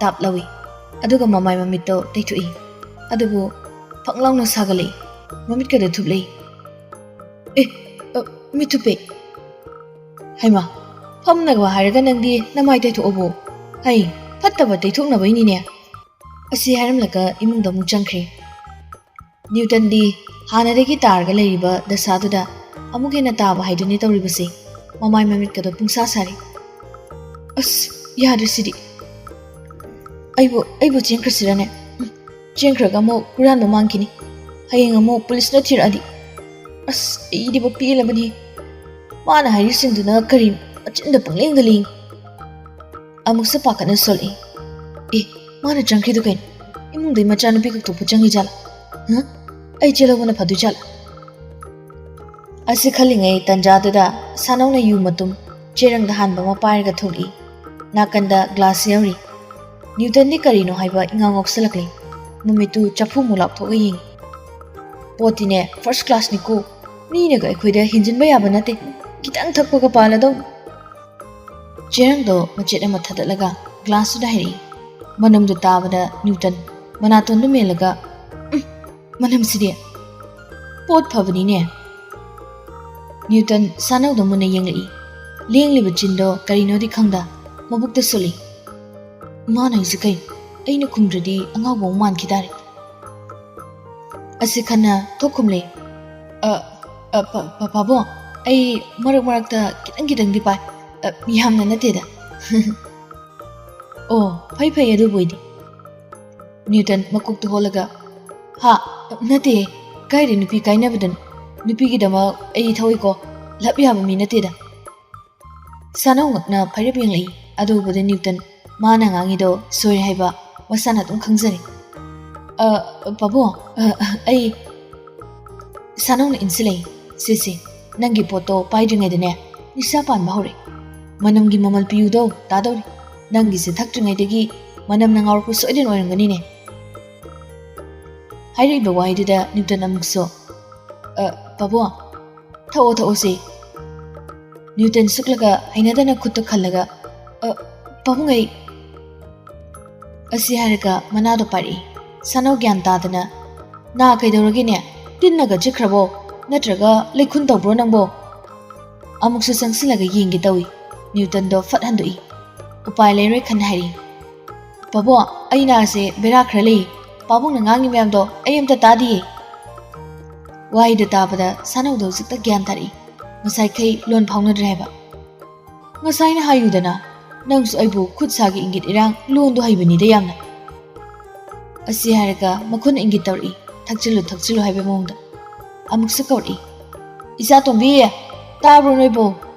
ꯇꯥꯞ ꯂꯧꯏ꯫ ꯑꯗꯨꯒ ꯃꯃꯥꯏ ꯃꯃꯤꯠꯇꯣ ꯇꯩꯊꯣꯛꯏ꯫ ꯑꯗꯨꯕꯨ ꯐꯛ ꯂꯥꯎꯅ ꯁꯥꯒꯠꯂꯛꯏ꯫ ꯃꯃꯤꯠꯀꯗꯣ ꯊꯨꯞꯂꯛꯏ꯫ "ꯑꯦ, ꯑ, ꯃꯤꯠ ꯊꯨꯞꯄꯦ꯫ ꯍꯩꯃꯥ, ꯐꯝꯅꯕ ꯍꯥꯏꯔꯒ ꯅꯪꯗꯤ ꯅꯃꯥꯏ ꯇꯩꯊꯣꯛꯑꯕꯣ? ꯍꯩ, ꯐꯠꯇꯕ ꯇꯩꯊꯣꯛꯅꯕꯩꯅꯤꯅꯦ꯫" ꯑꯁꯤ ꯍꯥꯏꯔꯝꯂꯒ ꯏꯃꯨꯡꯗ ꯑꯃꯨꯛ ꯆꯪꯈ꯭ꯔꯦ꯫ ꯅ꯭ꯌꯨꯇꯟꯗꯤ ꯍꯥꯟꯅꯗꯒꯤ ꯇꯥꯔꯒ ꯂꯩꯔꯤꯕ ꯗꯁꯥꯗꯨꯗ ꯑꯃꯨꯛ ꯍꯦꯟꯅ ꯇꯥꯕ ꯍꯥꯏꯗꯨꯅꯤ ꯇꯧꯔꯤꯕꯁꯦ꯫ ꯃꯃꯥꯏ ꯃꯃꯤꯠꯀꯗꯣ ꯄꯨꯡꯁꯥ ꯁꯥꯔꯤ꯫ "ꯑꯁ, ꯌꯥꯗ꯭ꯔꯦ ꯁꯤꯗꯤ꯫ ꯑꯩꯕꯨ, ꯑꯩꯕꯨ ꯆꯦꯟꯈ꯭ꯔꯁꯤꯔꯅꯦ? ꯎꯝ, ꯆꯦꯟꯈ꯭ꯔꯒ ꯑꯃꯨꯛ ꯍꯨꯔꯥꯟꯕ ꯃꯥꯟꯈꯤꯅꯤ꯫ ꯍꯌꯦꯡ ꯑꯃꯨꯛ ꯄꯨꯂꯤꯁꯅ ꯊꯤꯔꯛꯑꯗꯤ꯫ ꯑꯁ, ꯑꯩꯗꯤꯕ ꯄꯦꯜꯂꯕꯅꯤ꯫ ꯃꯥꯅ ꯍꯥꯏꯔꯤꯁꯤꯡꯗꯨꯅ ꯀꯔꯤ ꯃꯆꯤꯟꯗ ꯄꯪꯂꯦꯡꯗ ꯂꯦꯡꯉꯤ꯫" ꯑꯃꯨꯛꯁꯨ ꯄꯥꯈꯠꯅ ꯁꯣꯜꯂꯛꯏ꯫ "ꯑꯦ, ꯃꯥꯅ ꯆꯪꯈ꯭ꯔꯤꯗꯨ ꯀꯩꯅꯣ? ꯏꯃꯨꯡꯗꯩ ꯃꯆꯥꯅꯨꯄꯤ ꯀꯧꯊꯣꯛꯄ ꯆꯪꯉꯤ ꯖꯥꯠꯂꯥ? ꯍꯥ? ꯑꯩ ꯆꯦꯜꯍꯧꯕꯅ ꯐꯗꯣꯏ ꯖꯥꯠꯂꯥ?" ꯑꯁꯤ ꯈꯜꯂꯤꯉꯩ ꯇꯟꯖꯥꯗꯨꯗ ꯁꯥꯅꯧꯅ ꯌꯨ ꯃꯇꯨꯝ ꯆꯦꯔꯪꯗ ꯍꯥꯟꯕ ꯑꯃ ꯄꯥꯏꯔꯒ ꯊꯣꯛꯂꯛꯏ꯫ ꯅꯥꯀꯟꯗ ꯒ꯭ꯂꯥꯁ ꯌꯥꯎꯔꯤ꯫ ꯅ꯭ꯌꯨꯇꯟꯗꯤ ꯀꯔꯤꯅꯣ ꯍꯥꯏꯕ ꯏꯉꯥꯎ ꯉꯥꯎꯁꯜꯂꯛꯂꯦ꯫ ꯃꯃꯤꯠꯇꯨ ꯆꯐꯨꯃꯨꯛ ꯂꯥꯎꯊꯣꯛꯑꯒ ꯌꯦꯡꯉꯤ꯫ "ꯄꯣꯠꯇꯤꯅꯦ ꯐꯥꯔꯁ ꯀ꯭ꯂꯥꯁꯅꯤꯀꯣ꯫ ꯃꯤꯅꯒ ꯑꯩꯈꯣꯏꯗ ꯍꯦꯟꯖꯤꯟꯕ ꯌꯥꯕ ꯅꯠꯇꯦ꯫ ꯈꯤꯇꯪ ꯊꯛꯄꯒ ꯄꯥꯜꯂꯗꯧ꯫" ꯆꯦꯔꯪꯗꯣ ꯃꯆꯦꯠ ꯑꯃ ꯊꯥꯗꯠꯂꯒ ꯒ꯭ꯂꯥꯁꯇꯨꯗ ꯍꯩꯔꯛꯏ꯫ ꯃꯅꯝꯗꯨ ꯇꯥꯕꯗ ꯅ꯭ꯌꯨꯇꯟ ꯃꯅꯥꯇꯣꯟꯗꯨ ꯃꯦꯜꯂꯒ, "ꯎꯝ, ꯃꯅꯝꯁꯤꯗꯤ ꯄꯣꯠ ꯐꯕꯅꯤꯅꯦ꯫" ꯅ꯭ꯌꯨꯇꯟ ꯁꯥꯅꯧꯗ ꯃꯨꯟꯅ ꯌꯦꯡꯂꯛꯏ꯫ ꯂꯦꯡꯂꯤꯕ ꯆꯤꯟꯗꯣ ꯀꯔꯤꯅꯣꯗꯤ ꯈꯪꯗ ꯃꯕꯨꯛꯇ ꯁꯣꯜꯂꯤ꯫ "ꯃꯥꯅ ꯍꯥꯏꯁꯤ ꯀꯩꯅꯣ? ꯑꯩꯅ ꯈꯨꯝꯗ꯭ꯔꯗꯤ ꯑꯉꯥꯎꯕ ꯑꯃ ꯃꯥꯟꯈꯤ ꯇꯥꯔꯦ꯫" ꯑꯁꯤ ꯈꯟꯅ ꯊꯣꯛ ꯈꯨꯝꯂꯦ꯫ "ꯑ, ꯑ, ꯄ-, ꯄ-, ꯄꯥꯕꯨꯡ, ꯑꯩ ꯃꯔꯛ ꯃꯔꯛꯇ ꯈꯤꯇꯪ ꯈꯤꯇꯪꯗꯤ ꯄꯥꯏ꯫ ꯑ, ꯌꯥꯝꯅ ꯅꯠꯇꯦꯗ꯫" "ꯑꯣ, ꯐꯩ ꯐꯩ, ꯑꯗꯨꯕꯨ ꯑꯣꯏꯗꯤ꯫" ꯅ꯭ꯌꯨꯇꯟ ꯃꯀꯣꯛꯇꯨ ꯍꯣꯜꯂꯒ, "ꯍꯥ? ꯅꯠꯇꯦ, ꯀꯥꯏꯗ ꯅꯨꯄꯤ ꯀꯥꯏꯅꯕꯗꯅꯣ? ꯅꯨꯄꯤꯒꯤꯗꯃꯛ ꯑꯩ ꯊꯧꯏꯀꯣ, ꯂꯞ ꯌꯥꯕ ꯃꯤ ꯅꯠꯇꯦꯗ꯫" ꯁꯥꯅꯧ ꯉꯛꯅ ꯐꯩꯔꯞ ꯌꯦꯡꯂꯛꯏ꯫ ꯑꯗꯨ ꯎꯕꯗ ꯅ꯭ꯌꯨꯇꯟ ꯃꯥꯅ ꯉꯥꯡꯉꯤꯗꯣ ꯁꯣꯏꯔꯦ ꯍꯥꯏꯕ ꯃꯁꯥꯅ ꯑꯗꯨꯝ ꯈꯪꯖꯔꯦ꯫ "ꯑ, ꯄꯥꯕꯨꯡ, ꯑ, ꯑꯩ," ꯁꯥꯅꯧꯅ ꯏꯟꯁꯤꯜꯂꯛꯏ꯫ "ꯁꯤꯁꯤ, ꯅꯪꯒꯤ ꯄꯣꯠꯇꯣ ꯄꯥꯏꯗ꯭ꯔꯤꯉꯩꯗꯅꯦ ꯅꯤꯁꯥ ꯄꯥꯟꯕ ꯍꯧꯔꯦ꯫ ꯃꯅꯝꯒꯤ ꯃꯃꯜ ꯄꯤꯌꯨꯗꯣ ꯇꯥꯗꯧꯔꯤ꯫ ꯅꯪꯒꯤꯁꯦ ꯊꯛꯇ꯭ꯔꯤꯉꯩꯗꯒꯤ ꯃꯅꯝꯅ ꯉꯥꯎꯔꯛꯄ ꯁꯣꯏꯗꯅ ꯑꯣꯏꯔꯝꯒꯅꯤꯅꯦ"꯫ ꯍꯥꯏꯔꯛꯏꯕ ꯋꯥꯍꯩꯗꯨꯗ ꯅ꯭ꯌꯨꯇꯟ ꯑꯃꯨꯛꯁꯨ, "ꯑ, ꯄꯥꯕꯨꯡ, ꯊꯛꯑꯣ, ꯊꯛꯑꯣꯁꯦ"꯫ ꯅ꯭ꯌꯨꯇꯟ ꯁꯨꯛꯂꯒ ꯍꯩꯅꯗꯅ ꯈꯨꯠꯇ ꯈꯜꯂꯒ, "ꯑ, ꯄꯥꯕꯨꯡ, ꯑꯩ"꯫ ꯑꯁꯤ ꯍꯥꯏꯔꯒ ꯃꯅꯥꯗꯣ ꯄꯥꯏꯔꯛꯏ꯫ ꯁꯥꯅꯧ ꯒ꯭ꯌꯥꯟ ꯇꯥꯗꯅ, "ꯅꯥ ꯀꯩꯗꯧꯔꯒꯦꯅꯦ? ꯇꯤꯟꯅꯒ ꯆꯤꯛꯈ꯭ꯔꯕꯣ? ꯅꯠꯇ꯭ꯔꯒ ꯂꯩꯈꯨꯟ ꯇꯧꯕ꯭ꯔꯣ ꯅꯪꯕꯣ?" ꯑꯃꯨꯛꯁꯨ ꯆꯪꯁꯤꯜꯂꯒ ꯌꯦꯡꯒꯦ ꯇꯧꯏ꯫ ꯅ꯭ꯌꯨꯇꯟꯗꯣ ꯐꯠ ꯍꯟꯗꯣꯛꯏ꯫ ꯎꯄꯥꯏ ꯂꯩꯔꯣꯏ ꯈꯟꯅ ꯍꯥꯏꯔꯤ, "ꯄꯥꯕꯨꯡ, ꯑꯩ ꯅꯥꯁꯦ ꯕꯦꯔꯥ ꯈꯔ ꯂꯩ꯫ ꯄꯥꯕꯨꯡꯅ ꯉꯥꯡꯉꯤ ꯃꯌꯥꯝꯗꯣ ꯑꯩ ꯑꯝꯇ ꯇꯥꯗꯤꯌꯦ"꯫ ꯋꯥꯍꯩꯗ ꯇꯥꯕꯗ ꯁꯥꯅꯧꯗꯣ ꯍꯧꯖꯤꯛꯇ ꯒ꯭ꯌꯥꯟ ꯇꯥꯔꯛꯏ꯫ ꯉꯁꯥꯏꯈꯩ ꯂꯣꯟ ꯐꯥꯎꯅꯗ꯭ꯔꯦ ꯍꯥꯏꯕ꯫ "ꯉꯁꯥꯏꯅ ꯍꯥꯏꯌꯨꯗꯅ, ꯅꯪꯁꯨ ꯑꯩꯕꯨ ꯈꯨꯠ ꯁꯥꯒꯤ ꯏꯪꯒꯤꯠ ꯏꯔꯥꯡ ꯂꯣꯟꯗꯣ ꯍꯩꯕꯅꯤꯗ ꯌꯥꯝꯅ"꯫ ꯑꯁꯤ ꯍꯥꯏꯔꯒ ꯃꯈꯨꯠꯅ ꯏꯪꯒꯤꯠ ꯇꯧꯔꯛꯏ, "ꯊꯛꯆꯤꯜꯂꯨ, ꯊꯛꯆꯤꯜꯂꯨ" ꯍꯥꯏꯕ ꯃꯑꯣꯡꯗ꯫ ꯑꯃꯨꯛꯁꯨ ꯀꯧꯔꯛꯏ, "ꯏꯆꯥ ꯇꯣꯝꯕꯤ, ꯇꯥꯕ꯭ꯔꯣ ꯅꯣꯏꯕꯣ?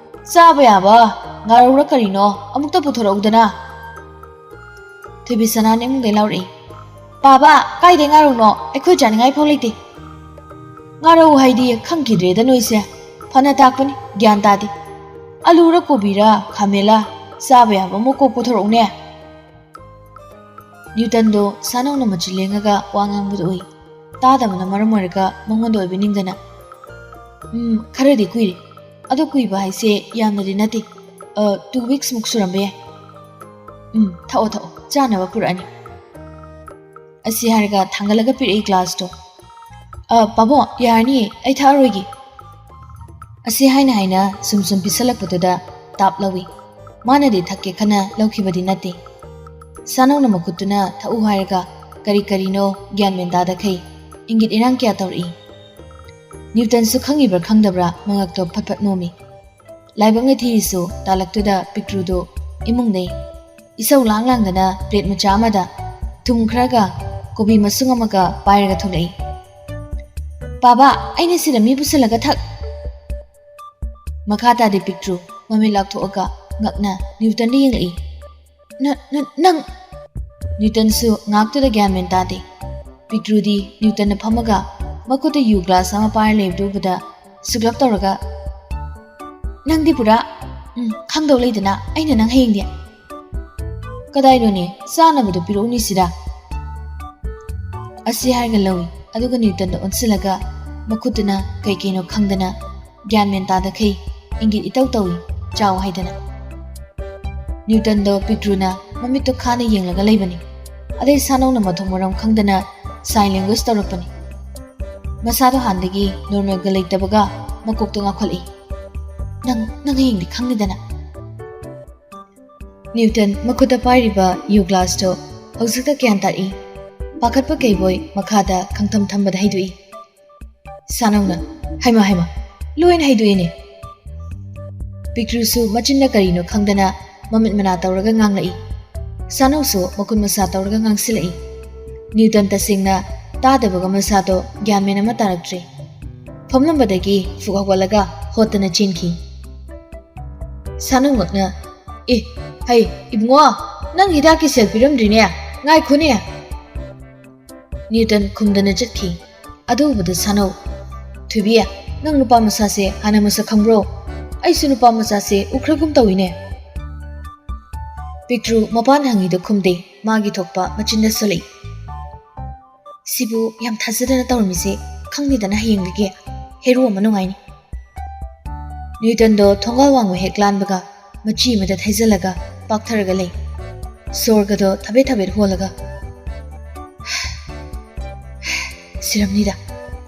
ꯆꯥꯕ ꯌꯥꯕ ꯉꯥꯔꯧꯔ ꯀꯔꯤꯅꯣ ꯑꯃꯨꯛꯇ ꯄꯨꯊꯣꯔꯛꯎꯗꯅ"꯫ ꯊꯣꯏꯕꯤꯁꯅꯥꯅ ꯏꯃꯨꯡꯗꯩ ꯂꯥꯎꯔꯛꯏ, "ꯄꯥꯕ, ꯀꯥꯏꯗꯩ ꯉꯥꯔꯧꯅꯣ? ꯑꯩꯈꯣꯏ ꯆꯥꯅꯤꯡꯉꯥꯏ ꯐꯥꯎ ꯂꯩꯇꯦ"꯫ "ꯉꯥꯔꯧ ꯍꯥꯏꯗꯤ ꯈꯪꯈꯤꯗ꯭ꯔꯦꯗ ꯅꯣꯏꯁꯦ꯫ ꯐꯅ ꯇꯥꯛꯄꯅꯤ, ꯒ꯭ꯌꯥꯟ ꯇꯥꯗꯦ꯫ ꯑꯂꯨꯔ ꯀꯣꯕꯤꯔ ꯈꯥꯃꯦꯟꯂ ꯆꯥꯕ ꯌꯥꯕ ꯑꯃ ꯀꯣꯛ ꯄꯨꯊꯣꯔꯛꯎꯅꯦ"꯫ ꯅ꯭ꯌꯨꯇꯟꯗꯣ ꯁꯥꯅꯧꯅ ꯃꯆꯤꯟ ꯂꯦꯡꯉꯒ ꯋꯥ ꯉꯥꯡꯕꯗꯨ ꯎꯏ꯫ ꯇꯥꯗꯕꯅ ꯃꯔꯝ ꯑꯣꯏꯔꯒ ꯃꯉꯣꯟꯗ ꯑꯣꯏꯕ ꯅꯤꯡꯗꯅ, "ꯎꯝ, ꯈꯔꯗꯤ ꯀꯨꯏꯔꯦ꯫ ꯑꯗꯣ ꯀꯨꯏꯕ ꯍꯥꯏꯁꯦ ꯌꯥꯝꯅꯗꯤ ꯅꯠꯇꯦ꯫ ꯑ, two weeks ꯃꯨꯛ ꯁꯨꯔꯝꯕ ꯌꯥꯏ꯫ ꯎꯝ, ꯊꯛꯑꯣ, ꯊꯛꯑꯣ, ꯆꯥꯅꯕ ꯄꯨꯔꯛꯑꯅꯤ"꯫ ꯑꯁꯤ ꯍꯥꯏꯔꯒ ꯊꯥꯡꯒꯠꯂꯒ ꯄꯤꯔꯛꯏ ꯒ꯭ꯂꯥꯁꯇꯣ꯫ "ꯑ, ꯄꯥꯕꯨꯡ, ꯌꯥꯔꯅꯤꯌꯦ, ꯑꯩ ꯊꯛꯑꯔꯣꯏꯒꯦ"꯫ ꯑꯁꯤ ꯍꯥꯏꯅ ꯍꯥꯏꯅ ꯁꯨꯝ ꯁꯨꯝ ꯄꯤꯁꯜꯂꯛꯄꯗꯨꯗ ꯇꯥꯞ ꯂꯧꯏ꯫ ꯃꯥꯅꯗꯤ ꯊꯛꯀꯦ ꯈꯟꯅ ꯂꯧꯈꯤꯕꯗꯤ ꯅꯠꯇꯦ꯫ ꯁꯥꯅꯧꯅ ꯃꯈꯨꯠꯇꯨꯅ ꯊꯛꯎ ꯍꯥꯏꯔꯒ ꯀꯔꯤ ꯀꯔꯤꯅꯣ ꯒ꯭ꯌꯥꯟ ꯃꯦꯟ ꯇꯥꯗꯈꯩ ꯏꯪꯒꯤꯠ ꯏꯔꯥꯡ ꯀꯌꯥ ꯇꯧꯔꯛꯏ꯫ ꯅ꯭ꯌꯨꯇꯟꯁꯨ ꯈꯪꯉꯤꯕ꯭ꯔꯥ ꯈꯪꯗꯕ꯭ꯔꯥ ꯃꯉꯛꯇꯣ ꯐꯠ ꯐꯠ ꯅꯣꯝꯃꯤ꯫ ꯂꯥꯏꯕꯛꯅ ꯊꯤꯔꯤꯁꯨ ꯇꯥꯂꯛꯇꯨꯗ ꯄꯤꯛꯇ꯭ꯔꯨꯗꯨ ꯏꯃꯨꯡꯗꯩ ꯏꯁꯧ ꯂꯥꯡ ꯂꯥꯡꯗꯅ ꯄ꯭ꯂꯦꯠ ꯃꯆꯥ ꯑꯃꯗ ꯊꯨꯝ ꯈꯔꯒ ꯀꯣꯕꯤ ꯃꯁꯨꯡ ꯑꯃꯒ ꯄꯥꯏꯔꯒ ꯊꯣꯛꯂꯛꯏ꯫ "ꯄꯥꯕ, ꯑꯩꯅ ꯁꯤꯗ ꯃꯤ ꯄꯨꯁꯜꯂꯒ ꯊꯛ"꯫ ꯃꯈꯥ ꯇꯥꯗꯦ ꯄꯤꯛꯇ꯭ꯔꯨ꯫ ꯃꯃꯤꯠ ꯂꯥꯎꯊꯣꯛꯑꯒ ꯉꯛꯅ ꯅ꯭ꯌꯨꯇꯟꯗ ꯌꯦꯡꯂꯛꯏ꯫ "ꯅ-, ꯅ-, ꯅꯪ!" ꯅ꯭ꯌꯨꯇꯟꯁꯨ ꯉꯥꯛꯇꯨꯗ ꯒ꯭ꯌꯥꯟ ꯃꯦꯟ ꯇꯥꯗꯦ꯫ ꯄꯤꯛꯇ꯭ꯔꯨꯗꯤ ꯅ꯭ꯌꯨꯇꯟꯅ ꯐꯝꯃꯒ ꯃꯈꯨꯠꯇ ꯌꯨ ꯒ꯭ꯂꯥꯁ ꯑꯃ ꯄꯥꯏꯔ ꯂꯩꯕꯗꯨ ꯎꯕꯗ ꯁꯨꯛꯂꯞ ꯇꯧꯔꯒ, "ꯅꯪꯗꯤ ꯄꯨꯔꯥ, ꯎꯝ, ꯈꯪꯗꯧ ꯂꯩꯗꯅ ꯑꯩꯅ ꯅꯪ ꯍꯌꯦꯡꯗꯤ꯫ ꯀꯗꯥꯏꯅꯣꯅꯦ, ꯆꯥꯅꯕꯗꯣ ꯄꯤꯔꯛꯎꯅꯦ ꯁꯤꯗ"꯫ ꯑꯁꯤ ꯍꯥꯏꯔꯒ ꯂꯧꯏ, ꯑꯗꯨꯒ ꯅ꯭ꯌꯨꯇꯟꯗ ꯑꯣꯟꯁꯤꯜꯂꯒ ꯃꯈꯨꯠꯇꯨꯅ ꯀꯩ ꯀꯩꯅꯣ ꯈꯪꯗꯅ ꯒ꯭ꯌꯥꯟ ꯃꯦꯟ ꯇꯥꯗꯈꯩ ꯏꯪꯒꯤꯠ ꯏꯇꯧ ꯇꯧꯏ, ꯆꯥꯎ ꯍꯥꯏꯗꯅ꯫ ꯅ꯭ꯌꯨꯇꯟꯗꯣ ꯄꯤꯛꯇ꯭ꯔꯨꯅ ꯃꯃꯤꯠꯇꯣ ꯈꯥꯅ ꯌꯦꯡꯂꯒ ꯂꯩꯕꯅꯤ꯫ ꯑꯗꯩ ꯁꯥꯅꯧꯅ ꯃꯊꯣꯡ ꯃꯔꯝ ꯈꯪꯗꯅ ꯁꯥꯏꯟ ꯂꯦꯡꯒ꯭ꯋꯦꯖ ꯇꯧꯔꯛꯄꯅꯤ꯫ ꯃꯁꯥꯗꯣ ꯍꯥꯟꯗꯒꯤ ꯅꯣꯔꯃꯦꯜꯒ ꯂꯩꯇꯕꯒ ꯃꯀꯣꯛꯇꯣ ꯉꯥꯎꯈꯠꯂꯛꯏ꯫ "ꯅꯪ, ꯅꯪ ꯍꯌꯦꯡꯗꯤ ꯈꯪꯅꯤꯗꯅ"꯫ ꯅ꯭ꯌꯨꯇꯟ ꯃꯈꯨꯠꯇ ꯄꯥꯏꯔꯤꯕ ꯌꯨ ꯒ꯭ꯂꯥꯁꯇꯣ ꯍꯧꯖꯤꯛꯇ ꯒ꯭ꯌꯥꯟ ꯇꯥꯔꯛꯏ꯫ ꯄꯥꯈꯠꯄ ꯀꯩꯕꯣꯏ ꯃꯈꯥꯗ ꯈꯪꯊꯝ ꯊꯝꯕꯗ ꯍꯩꯗꯣꯛꯏ꯫ ꯁꯥꯅꯧꯅ, "ꯍꯩꯃꯥ, ꯍꯩꯃꯥ, ꯂꯣꯏꯅ ꯍꯩꯗꯣꯛꯏꯅꯦ"꯫ ꯄꯤꯛꯇ꯭ꯔꯨꯁꯨ ꯃꯆꯤꯟꯅ ꯀꯔꯤꯅꯣ ꯈꯪꯗꯅ ꯃꯃꯤꯠ ꯃꯅꯥ ꯇꯧꯔꯒ ꯉꯥꯡꯂꯛꯏ꯫ ꯁꯥꯅꯧꯁꯨ ꯃꯈꯨꯠ ꯃꯁꯥ ꯇꯧꯔꯒ ꯉꯥꯡꯁꯤꯜꯂꯛꯏ꯫ ꯅ꯭ꯌꯨꯇꯟ ꯇꯁꯦꯡꯅ ꯇꯥꯗꯕꯒ ꯃꯁꯥꯗꯣ ꯒ꯭ꯌꯥꯟ ꯃꯦꯟ ꯑꯃ ꯇꯥꯔꯛꯇ꯭ꯔꯦ꯫ ꯐꯝꯂꯝꯕꯗꯒꯤ ꯐꯨꯛ ꯍꯧꯒꯠꯂꯒ ꯍꯣꯠꯇꯅ ꯆꯦꯟꯈꯤ꯫ ꯁꯥꯅꯧ ꯉꯛꯅ, "ꯑꯦ, ꯍꯩ, ꯏꯕꯨꯡꯉꯣ, ꯅꯪ ꯍꯤꯗꯥꯛꯀꯤ ꯁꯦꯜ ꯄꯤꯔꯝꯗ꯭ꯔꯤꯅꯦ, ꯉꯥꯏꯈꯣꯅꯦ"꯫ ꯅ꯭ꯌꯨꯇꯟ ꯈꯨꯝꯗꯅ ꯆꯠꯈꯤ꯫ ꯑꯗꯨ ꯎꯕꯗ ꯁꯥꯅꯧ, "ꯊꯣꯏꯕꯤ, ꯅꯪ ꯅꯨꯄꯥ ꯃꯆꯥꯁꯦ ꯍꯥꯟꯅ ꯃꯁꯛ ꯈꯪꯕ꯭ꯔꯣ? ꯑꯩꯁꯨ ꯅꯨꯄꯥ ꯃꯆꯥꯁꯦ ꯎꯈ꯭ꯔꯒꯨꯝ ꯇꯧꯏꯅꯦ"꯫ ꯄꯤꯛꯇ꯭ꯔꯨ ꯃꯄꯥꯅ ꯍꯪꯉꯤꯗꯣ ꯈꯨꯝꯗꯦ, ꯃꯥꯒꯤ ꯊꯣꯛꯄ ꯃꯆꯤꯟꯗ ꯁꯣꯜꯂꯛꯏ꯫ "ꯁꯤꯕꯨ ꯌꯥꯝ ꯊꯥꯖꯗꯅ ꯇꯧꯔꯝꯃꯤꯁꯦ ꯈꯪꯅꯤꯗꯅ ꯍꯌꯦꯡꯗꯒꯤ꯫ ꯍꯦꯔꯣ ꯑꯃ ꯅꯨꯡꯉꯥꯏꯅꯤ"꯫ ꯅ꯭ꯌꯨꯇꯟꯗꯣ ꯊꯣꯡꯒꯥꯜ ꯋꯥꯡꯃ ꯍꯦꯛ ꯂꯥꯟꯕꯒ ꯃꯆꯤ ꯑꯃꯗ ꯊꯩꯖꯤꯜꯂꯒ ꯄꯥꯛꯊꯔꯒ ꯂꯩ꯫ ꯁꯣꯔꯒꯗꯣ ꯊꯕꯦꯠ ꯊꯕꯦꯠ ꯍꯣꯜꯂꯒ, "ꯁꯤꯔꯝꯅꯤꯗ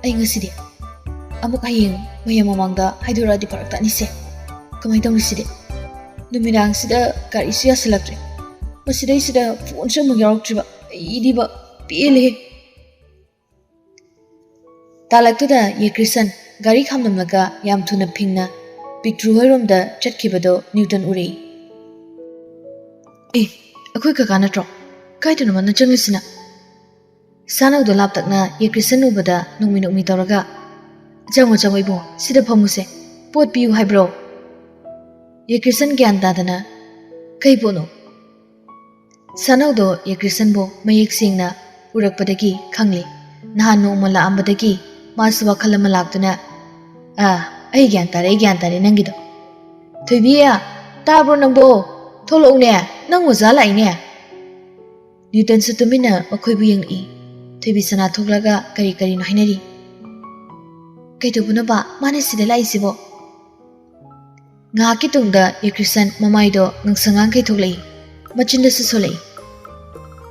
ꯑꯩ ꯉꯁꯤꯗꯤ꯫ ꯑꯃꯨꯛ ꯍꯌꯦꯡ ꯃꯌꯥꯝ ꯃꯃꯥꯡꯗ ꯍꯥꯏꯗꯣꯔꯛꯑꯗꯤ ꯐꯔꯛ ꯇꯥꯅꯤꯁꯦ꯫ ꯀꯃꯥꯏꯅ ꯇꯧꯅꯤ ꯁꯤꯗꯤ? ꯅꯨꯃꯤꯗꯥꯡꯁꯤꯗ ꯒꯥꯔꯤꯁꯨ ꯌꯥꯁꯤꯜꯂꯛꯇ꯭ꯔꯦ꯫ ꯃꯁꯤꯗꯩꯁꯤꯗ ꯐꯣꯟꯁꯨ ꯑꯃꯨꯛ ꯌꯥꯎꯔꯛꯇ꯭ꯔꯤꯕ꯫ ꯑꯩꯗꯤꯕ ꯄꯦꯜꯂꯦꯍꯦ"꯫ ꯇꯥꯂꯛꯇꯨꯗ ꯌꯦꯀ꯭ꯔꯤꯁꯟ ꯒꯥꯔꯤ ꯈꯥꯝꯂꯝꯂꯒ ꯌꯥꯝ ꯊꯨꯅ ꯐꯤꯡꯅ ꯄꯤꯛꯇ꯭ꯔꯨ ꯍꯣꯏꯔꯣꯝꯗ ꯆꯠꯈꯤꯕꯗꯣ ꯅ꯭ꯌꯨꯇꯟ ꯎꯔꯛꯏ꯫ "ꯑꯦ, ꯑꯩꯈꯣꯏ ꯀꯀꯥ ꯅꯠꯇ꯭ꯔꯣ? ꯀꯥꯏꯗꯅꯣ ꯃꯥꯅ ꯆꯪꯂꯤꯁꯤꯅ?" ꯁꯥꯅꯧꯗꯣ ꯂꯥꯞꯇꯛꯅ ꯌꯦꯀ꯭ꯔꯤꯁꯟ ꯎꯕꯗ ꯅꯣꯛꯃꯤ ꯅꯣꯛꯃꯤ ꯇꯧꯔꯒ, "ꯆꯪꯉꯣ, ꯆꯪꯉꯣ ꯏꯕꯨꯡꯉꯣ, ꯁꯤꯗ ꯐꯝꯃꯨꯁꯦ꯫ ꯄꯣꯠ ꯄꯤꯌꯨ ꯍꯥꯏꯕ꯭ꯔꯣ?" ꯌꯦꯀ꯭ꯔꯤꯁꯟ ꯒ꯭ꯌꯥꯟ ꯇꯥꯗꯅ, "ꯀꯩ ꯄꯣꯠꯅꯣ?" ꯁꯥꯅꯧꯗꯣ ꯌꯦꯀ꯭ꯔꯤꯁꯟꯕꯨ ꯃꯌꯦꯛ ꯁꯦꯡꯅ ꯎꯔꯛꯄꯗꯒꯤ ꯈꯪꯂꯦ꯫ ꯅꯍꯥꯟ ꯅꯣꯡꯃ ꯂꯥꯛꯑꯝꯕꯗꯒꯤ ꯃꯥꯁꯨ ꯋꯥꯈꯜ ꯑꯃ ꯂꯥꯛꯇꯨꯅ, "ꯑꯥ, ꯑꯩ ꯒ꯭ꯌꯥꯟ ꯇꯥꯔꯦ, ꯑꯩ ꯒ꯭ꯌꯥꯟ ꯇꯥꯔꯦ ꯅꯪꯒꯤꯗꯣ꯫ ꯊꯣꯏꯕꯤ, ꯇꯥꯕ꯭ꯔꯣ ꯅꯪꯕꯣ? ꯊꯣꯛꯂꯛꯎꯅꯦ, ꯅꯪ ꯑꯣꯖꯥ ꯂꯥꯛꯏꯅꯦ꯫" ꯅ꯭ꯌꯨꯇꯟꯁꯨ ꯇꯨꯃꯤꯟꯅ ꯃꯈꯣꯏꯕꯨ ꯌꯦꯡꯂꯛꯏ꯫ ꯊꯣꯏꯕꯤ ꯁꯅꯥ ꯊꯣꯛꯂꯒ ꯀꯔꯤ ꯀꯔꯤꯅꯣ ꯍꯥꯏꯅꯔꯤ꯫ "ꯀꯩꯗꯧꯕꯅꯣꯕ ꯃꯥꯅ ꯁꯤꯗ ꯂꯥꯛꯏꯁꯤꯕꯣ?" ꯉꯥꯏꯍꯥꯛꯀꯤ ꯇꯨꯡꯗ ꯌꯦꯀ꯭ꯔꯤꯁꯟ ꯃꯃꯥꯏꯗꯣ ꯉꯥꯡꯁꯪ ꯉꯥꯡꯈꯩ ꯊꯣꯛꯂꯛꯏ꯫ ꯃꯆꯤꯟꯗꯁꯨ ꯁꯣꯜꯂꯛꯏ꯫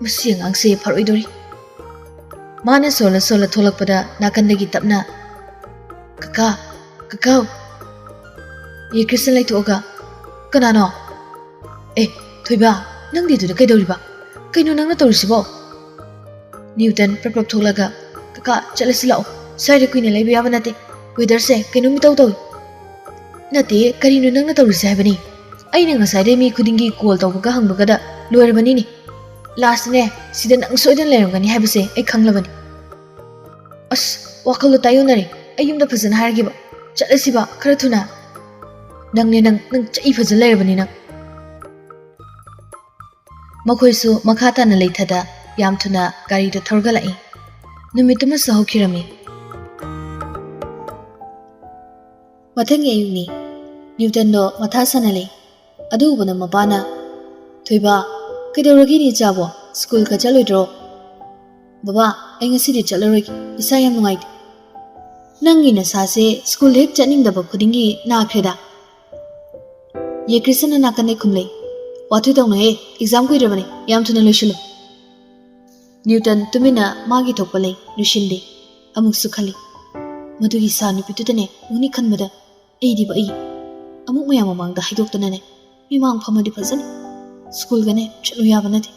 "ꯃꯁꯤ ꯑꯉꯥꯡꯁꯦ ꯐꯔꯣꯏꯗꯧꯔꯤ꯫" ꯃꯥꯅ ꯁꯣꯜꯂ ꯁꯣꯜꯂ ꯊꯣꯛꯂꯛꯄꯗ ꯅꯥꯀꯟꯗꯒꯤ ꯇꯞꯅ, "ꯀꯀꯥ, ꯀꯀꯥ!" ꯌꯦꯀ꯭ꯔꯤꯁꯟ ꯂꯩꯊꯣꯛꯑꯒ, "ꯀꯅꯥꯅꯣ?" "ꯑꯦ, ꯊꯣꯏꯕ, ꯅꯪꯗꯤ ꯑꯗꯨꯗ ꯀꯩꯗꯧꯔꯤꯕ? ꯀꯩꯅꯣ ꯅꯪꯅ ꯇꯧꯔꯤꯁꯤꯕꯣ?" ꯅ꯭ꯌꯨꯇꯟ ꯄ꯭ꯔꯞ ꯄ꯭ꯔꯞ ꯊꯣꯛꯂꯒ, "ꯀꯀꯥ, ꯆꯠꯂꯁꯤ ꯂꯥꯛꯑꯣ꯫ ꯁ꯭ꯋꯥꯏꯗ ꯀꯨꯏꯅ ꯂꯩꯕ ꯌꯥꯕ ꯅꯠꯇꯦ꯫ ꯋꯦꯗꯔꯁꯦ ꯀꯩꯅꯣꯝ ꯏꯇꯧ ꯇꯧꯏ꯫" "ꯅꯠꯇꯦ, ꯀꯔꯤꯅꯣ ꯅꯪꯅ ꯇꯧꯔꯤꯁꯦ ꯍꯥꯏꯕꯅꯤ? ꯑꯩꯅ ꯉꯁꯥꯏꯗꯩ ꯃꯤ ꯈꯨꯗꯤꯡꯒꯤ ꯀꯣꯜ ꯇꯧꯕꯒ ꯍꯪꯕꯒꯗ ꯂꯣꯏꯔꯕꯅꯤꯅꯦ꯫ ꯂꯥꯁꯇꯅꯦ, ꯁꯤꯗ ꯅꯪ ꯁꯣꯏꯗꯅ ꯂꯩꯔꯝꯒꯅꯤ ꯍꯥꯏꯕꯁꯦ ꯑꯩ ꯈꯪꯂꯕꯅꯤ꯫" "ꯑꯁ, ꯋꯥꯈꯜꯗꯣ ꯇꯥꯏꯌꯣꯟꯅꯔꯦ꯫ ꯑꯩ ꯌꯨꯝꯗ ꯐꯖꯅ ꯍꯥꯏꯔꯒꯦꯕ꯫ ꯆꯠꯂꯁꯤꯕ, ꯈꯔ ꯊꯨꯅ꯫ ꯅꯪꯅꯦ ꯅꯪ, ꯅꯪ ꯆꯩ ꯐꯖ ꯂꯩꯔꯕꯅꯤ ꯅꯪ꯫" ꯃꯈꯣꯏꯁꯨ ꯃꯈꯥ ꯇꯥꯅ ꯂꯩꯊꯗ ꯌꯥꯝ ꯊꯨꯅ ꯒꯥꯔꯤꯗꯨ ꯊꯧꯔꯒ ꯂꯥꯛꯏ꯫ ꯅꯨꯃꯤꯠꯇꯨꯃꯁꯨ ꯍꯧꯈꯤꯔꯝꯃꯤ꯫ ꯃꯊꯪꯒꯤ ꯑꯌꯨꯛꯅꯤ꯫ ꯅ꯭ꯌꯨꯇꯟꯗꯣ ꯃꯊꯥ ꯁꯥꯅ ꯂꯩ꯫ ꯑꯗꯨ ꯎꯕꯗ ꯃꯄꯥꯅ, "ꯊꯣꯏꯕ, ꯀꯩꯗꯧꯔꯒꯦ ꯏꯆꯥꯕꯣ? ꯁ꯭ꯀꯨꯜꯒ ꯆꯠꯂꯣꯏꯗ꯭ꯔꯣ?" "ꯕꯕꯥ, ꯑꯩ ꯉꯁꯤꯗꯤ ꯆꯠꯂꯔꯣꯏꯒꯦ꯫ ꯏꯁꯥ ꯌꯥꯝ ꯅꯨꯡꯉꯥꯏꯇꯦ꯫" "ꯅꯪꯒꯤ ꯅꯁꯥꯁꯦ ꯁ꯭ꯀꯨꯜ ꯍꯦꯛ ꯆꯠꯅꯤꯡꯗꯕ ꯈꯨꯗꯤꯡꯒꯤ ꯅꯥꯈ꯭ꯔꯦꯗ꯫" ꯌꯦꯀ꯭ꯔꯤꯁꯟꯅ ꯅꯥꯀꯟꯗꯩ ꯈꯨꯝꯂꯛꯏ꯫ "ꯋꯥꯊꯤ ꯇꯧꯅꯨꯍꯦ, ꯑꯦꯛꯖꯥꯝ ꯀꯨꯏꯗ꯭ꯔꯕꯅꯤ, ꯌꯥꯝ ꯊꯨꯅ ꯂꯣꯏꯁꯤꯜꯂꯨ꯫" ꯅ꯭ꯌꯨꯇꯟ ꯇꯨꯃꯤꯟꯅ ꯃꯥꯒꯤ ꯊꯣꯛꯄ ꯂꯩ, ꯂꯣꯏꯁꯤꯟꯗꯦ꯫ ꯑꯃꯨꯛꯁꯨ ꯈꯜꯂꯤ, "ꯃꯗꯨꯒꯤ ꯁꯥ ꯅꯨꯄꯤꯗꯨꯗꯅꯦ ꯎꯅꯤ ꯈꯟꯕꯗ ꯑꯩꯗꯤꯕ ꯑꯩ ꯑꯃꯨꯛ ꯃꯌꯥꯝ ꯃꯃꯥꯡꯗ ꯍꯥꯏꯗꯣꯛꯇꯅꯅꯦ ꯃꯤꯃꯥꯡ ꯐꯝꯃꯗꯤ ꯐꯖꯅꯤ꯫ ꯁ꯭ꯀꯨꯜꯒꯅꯦ ꯆꯠꯂꯨ ꯌꯥꯕ ꯅꯠꯇꯦ꯫"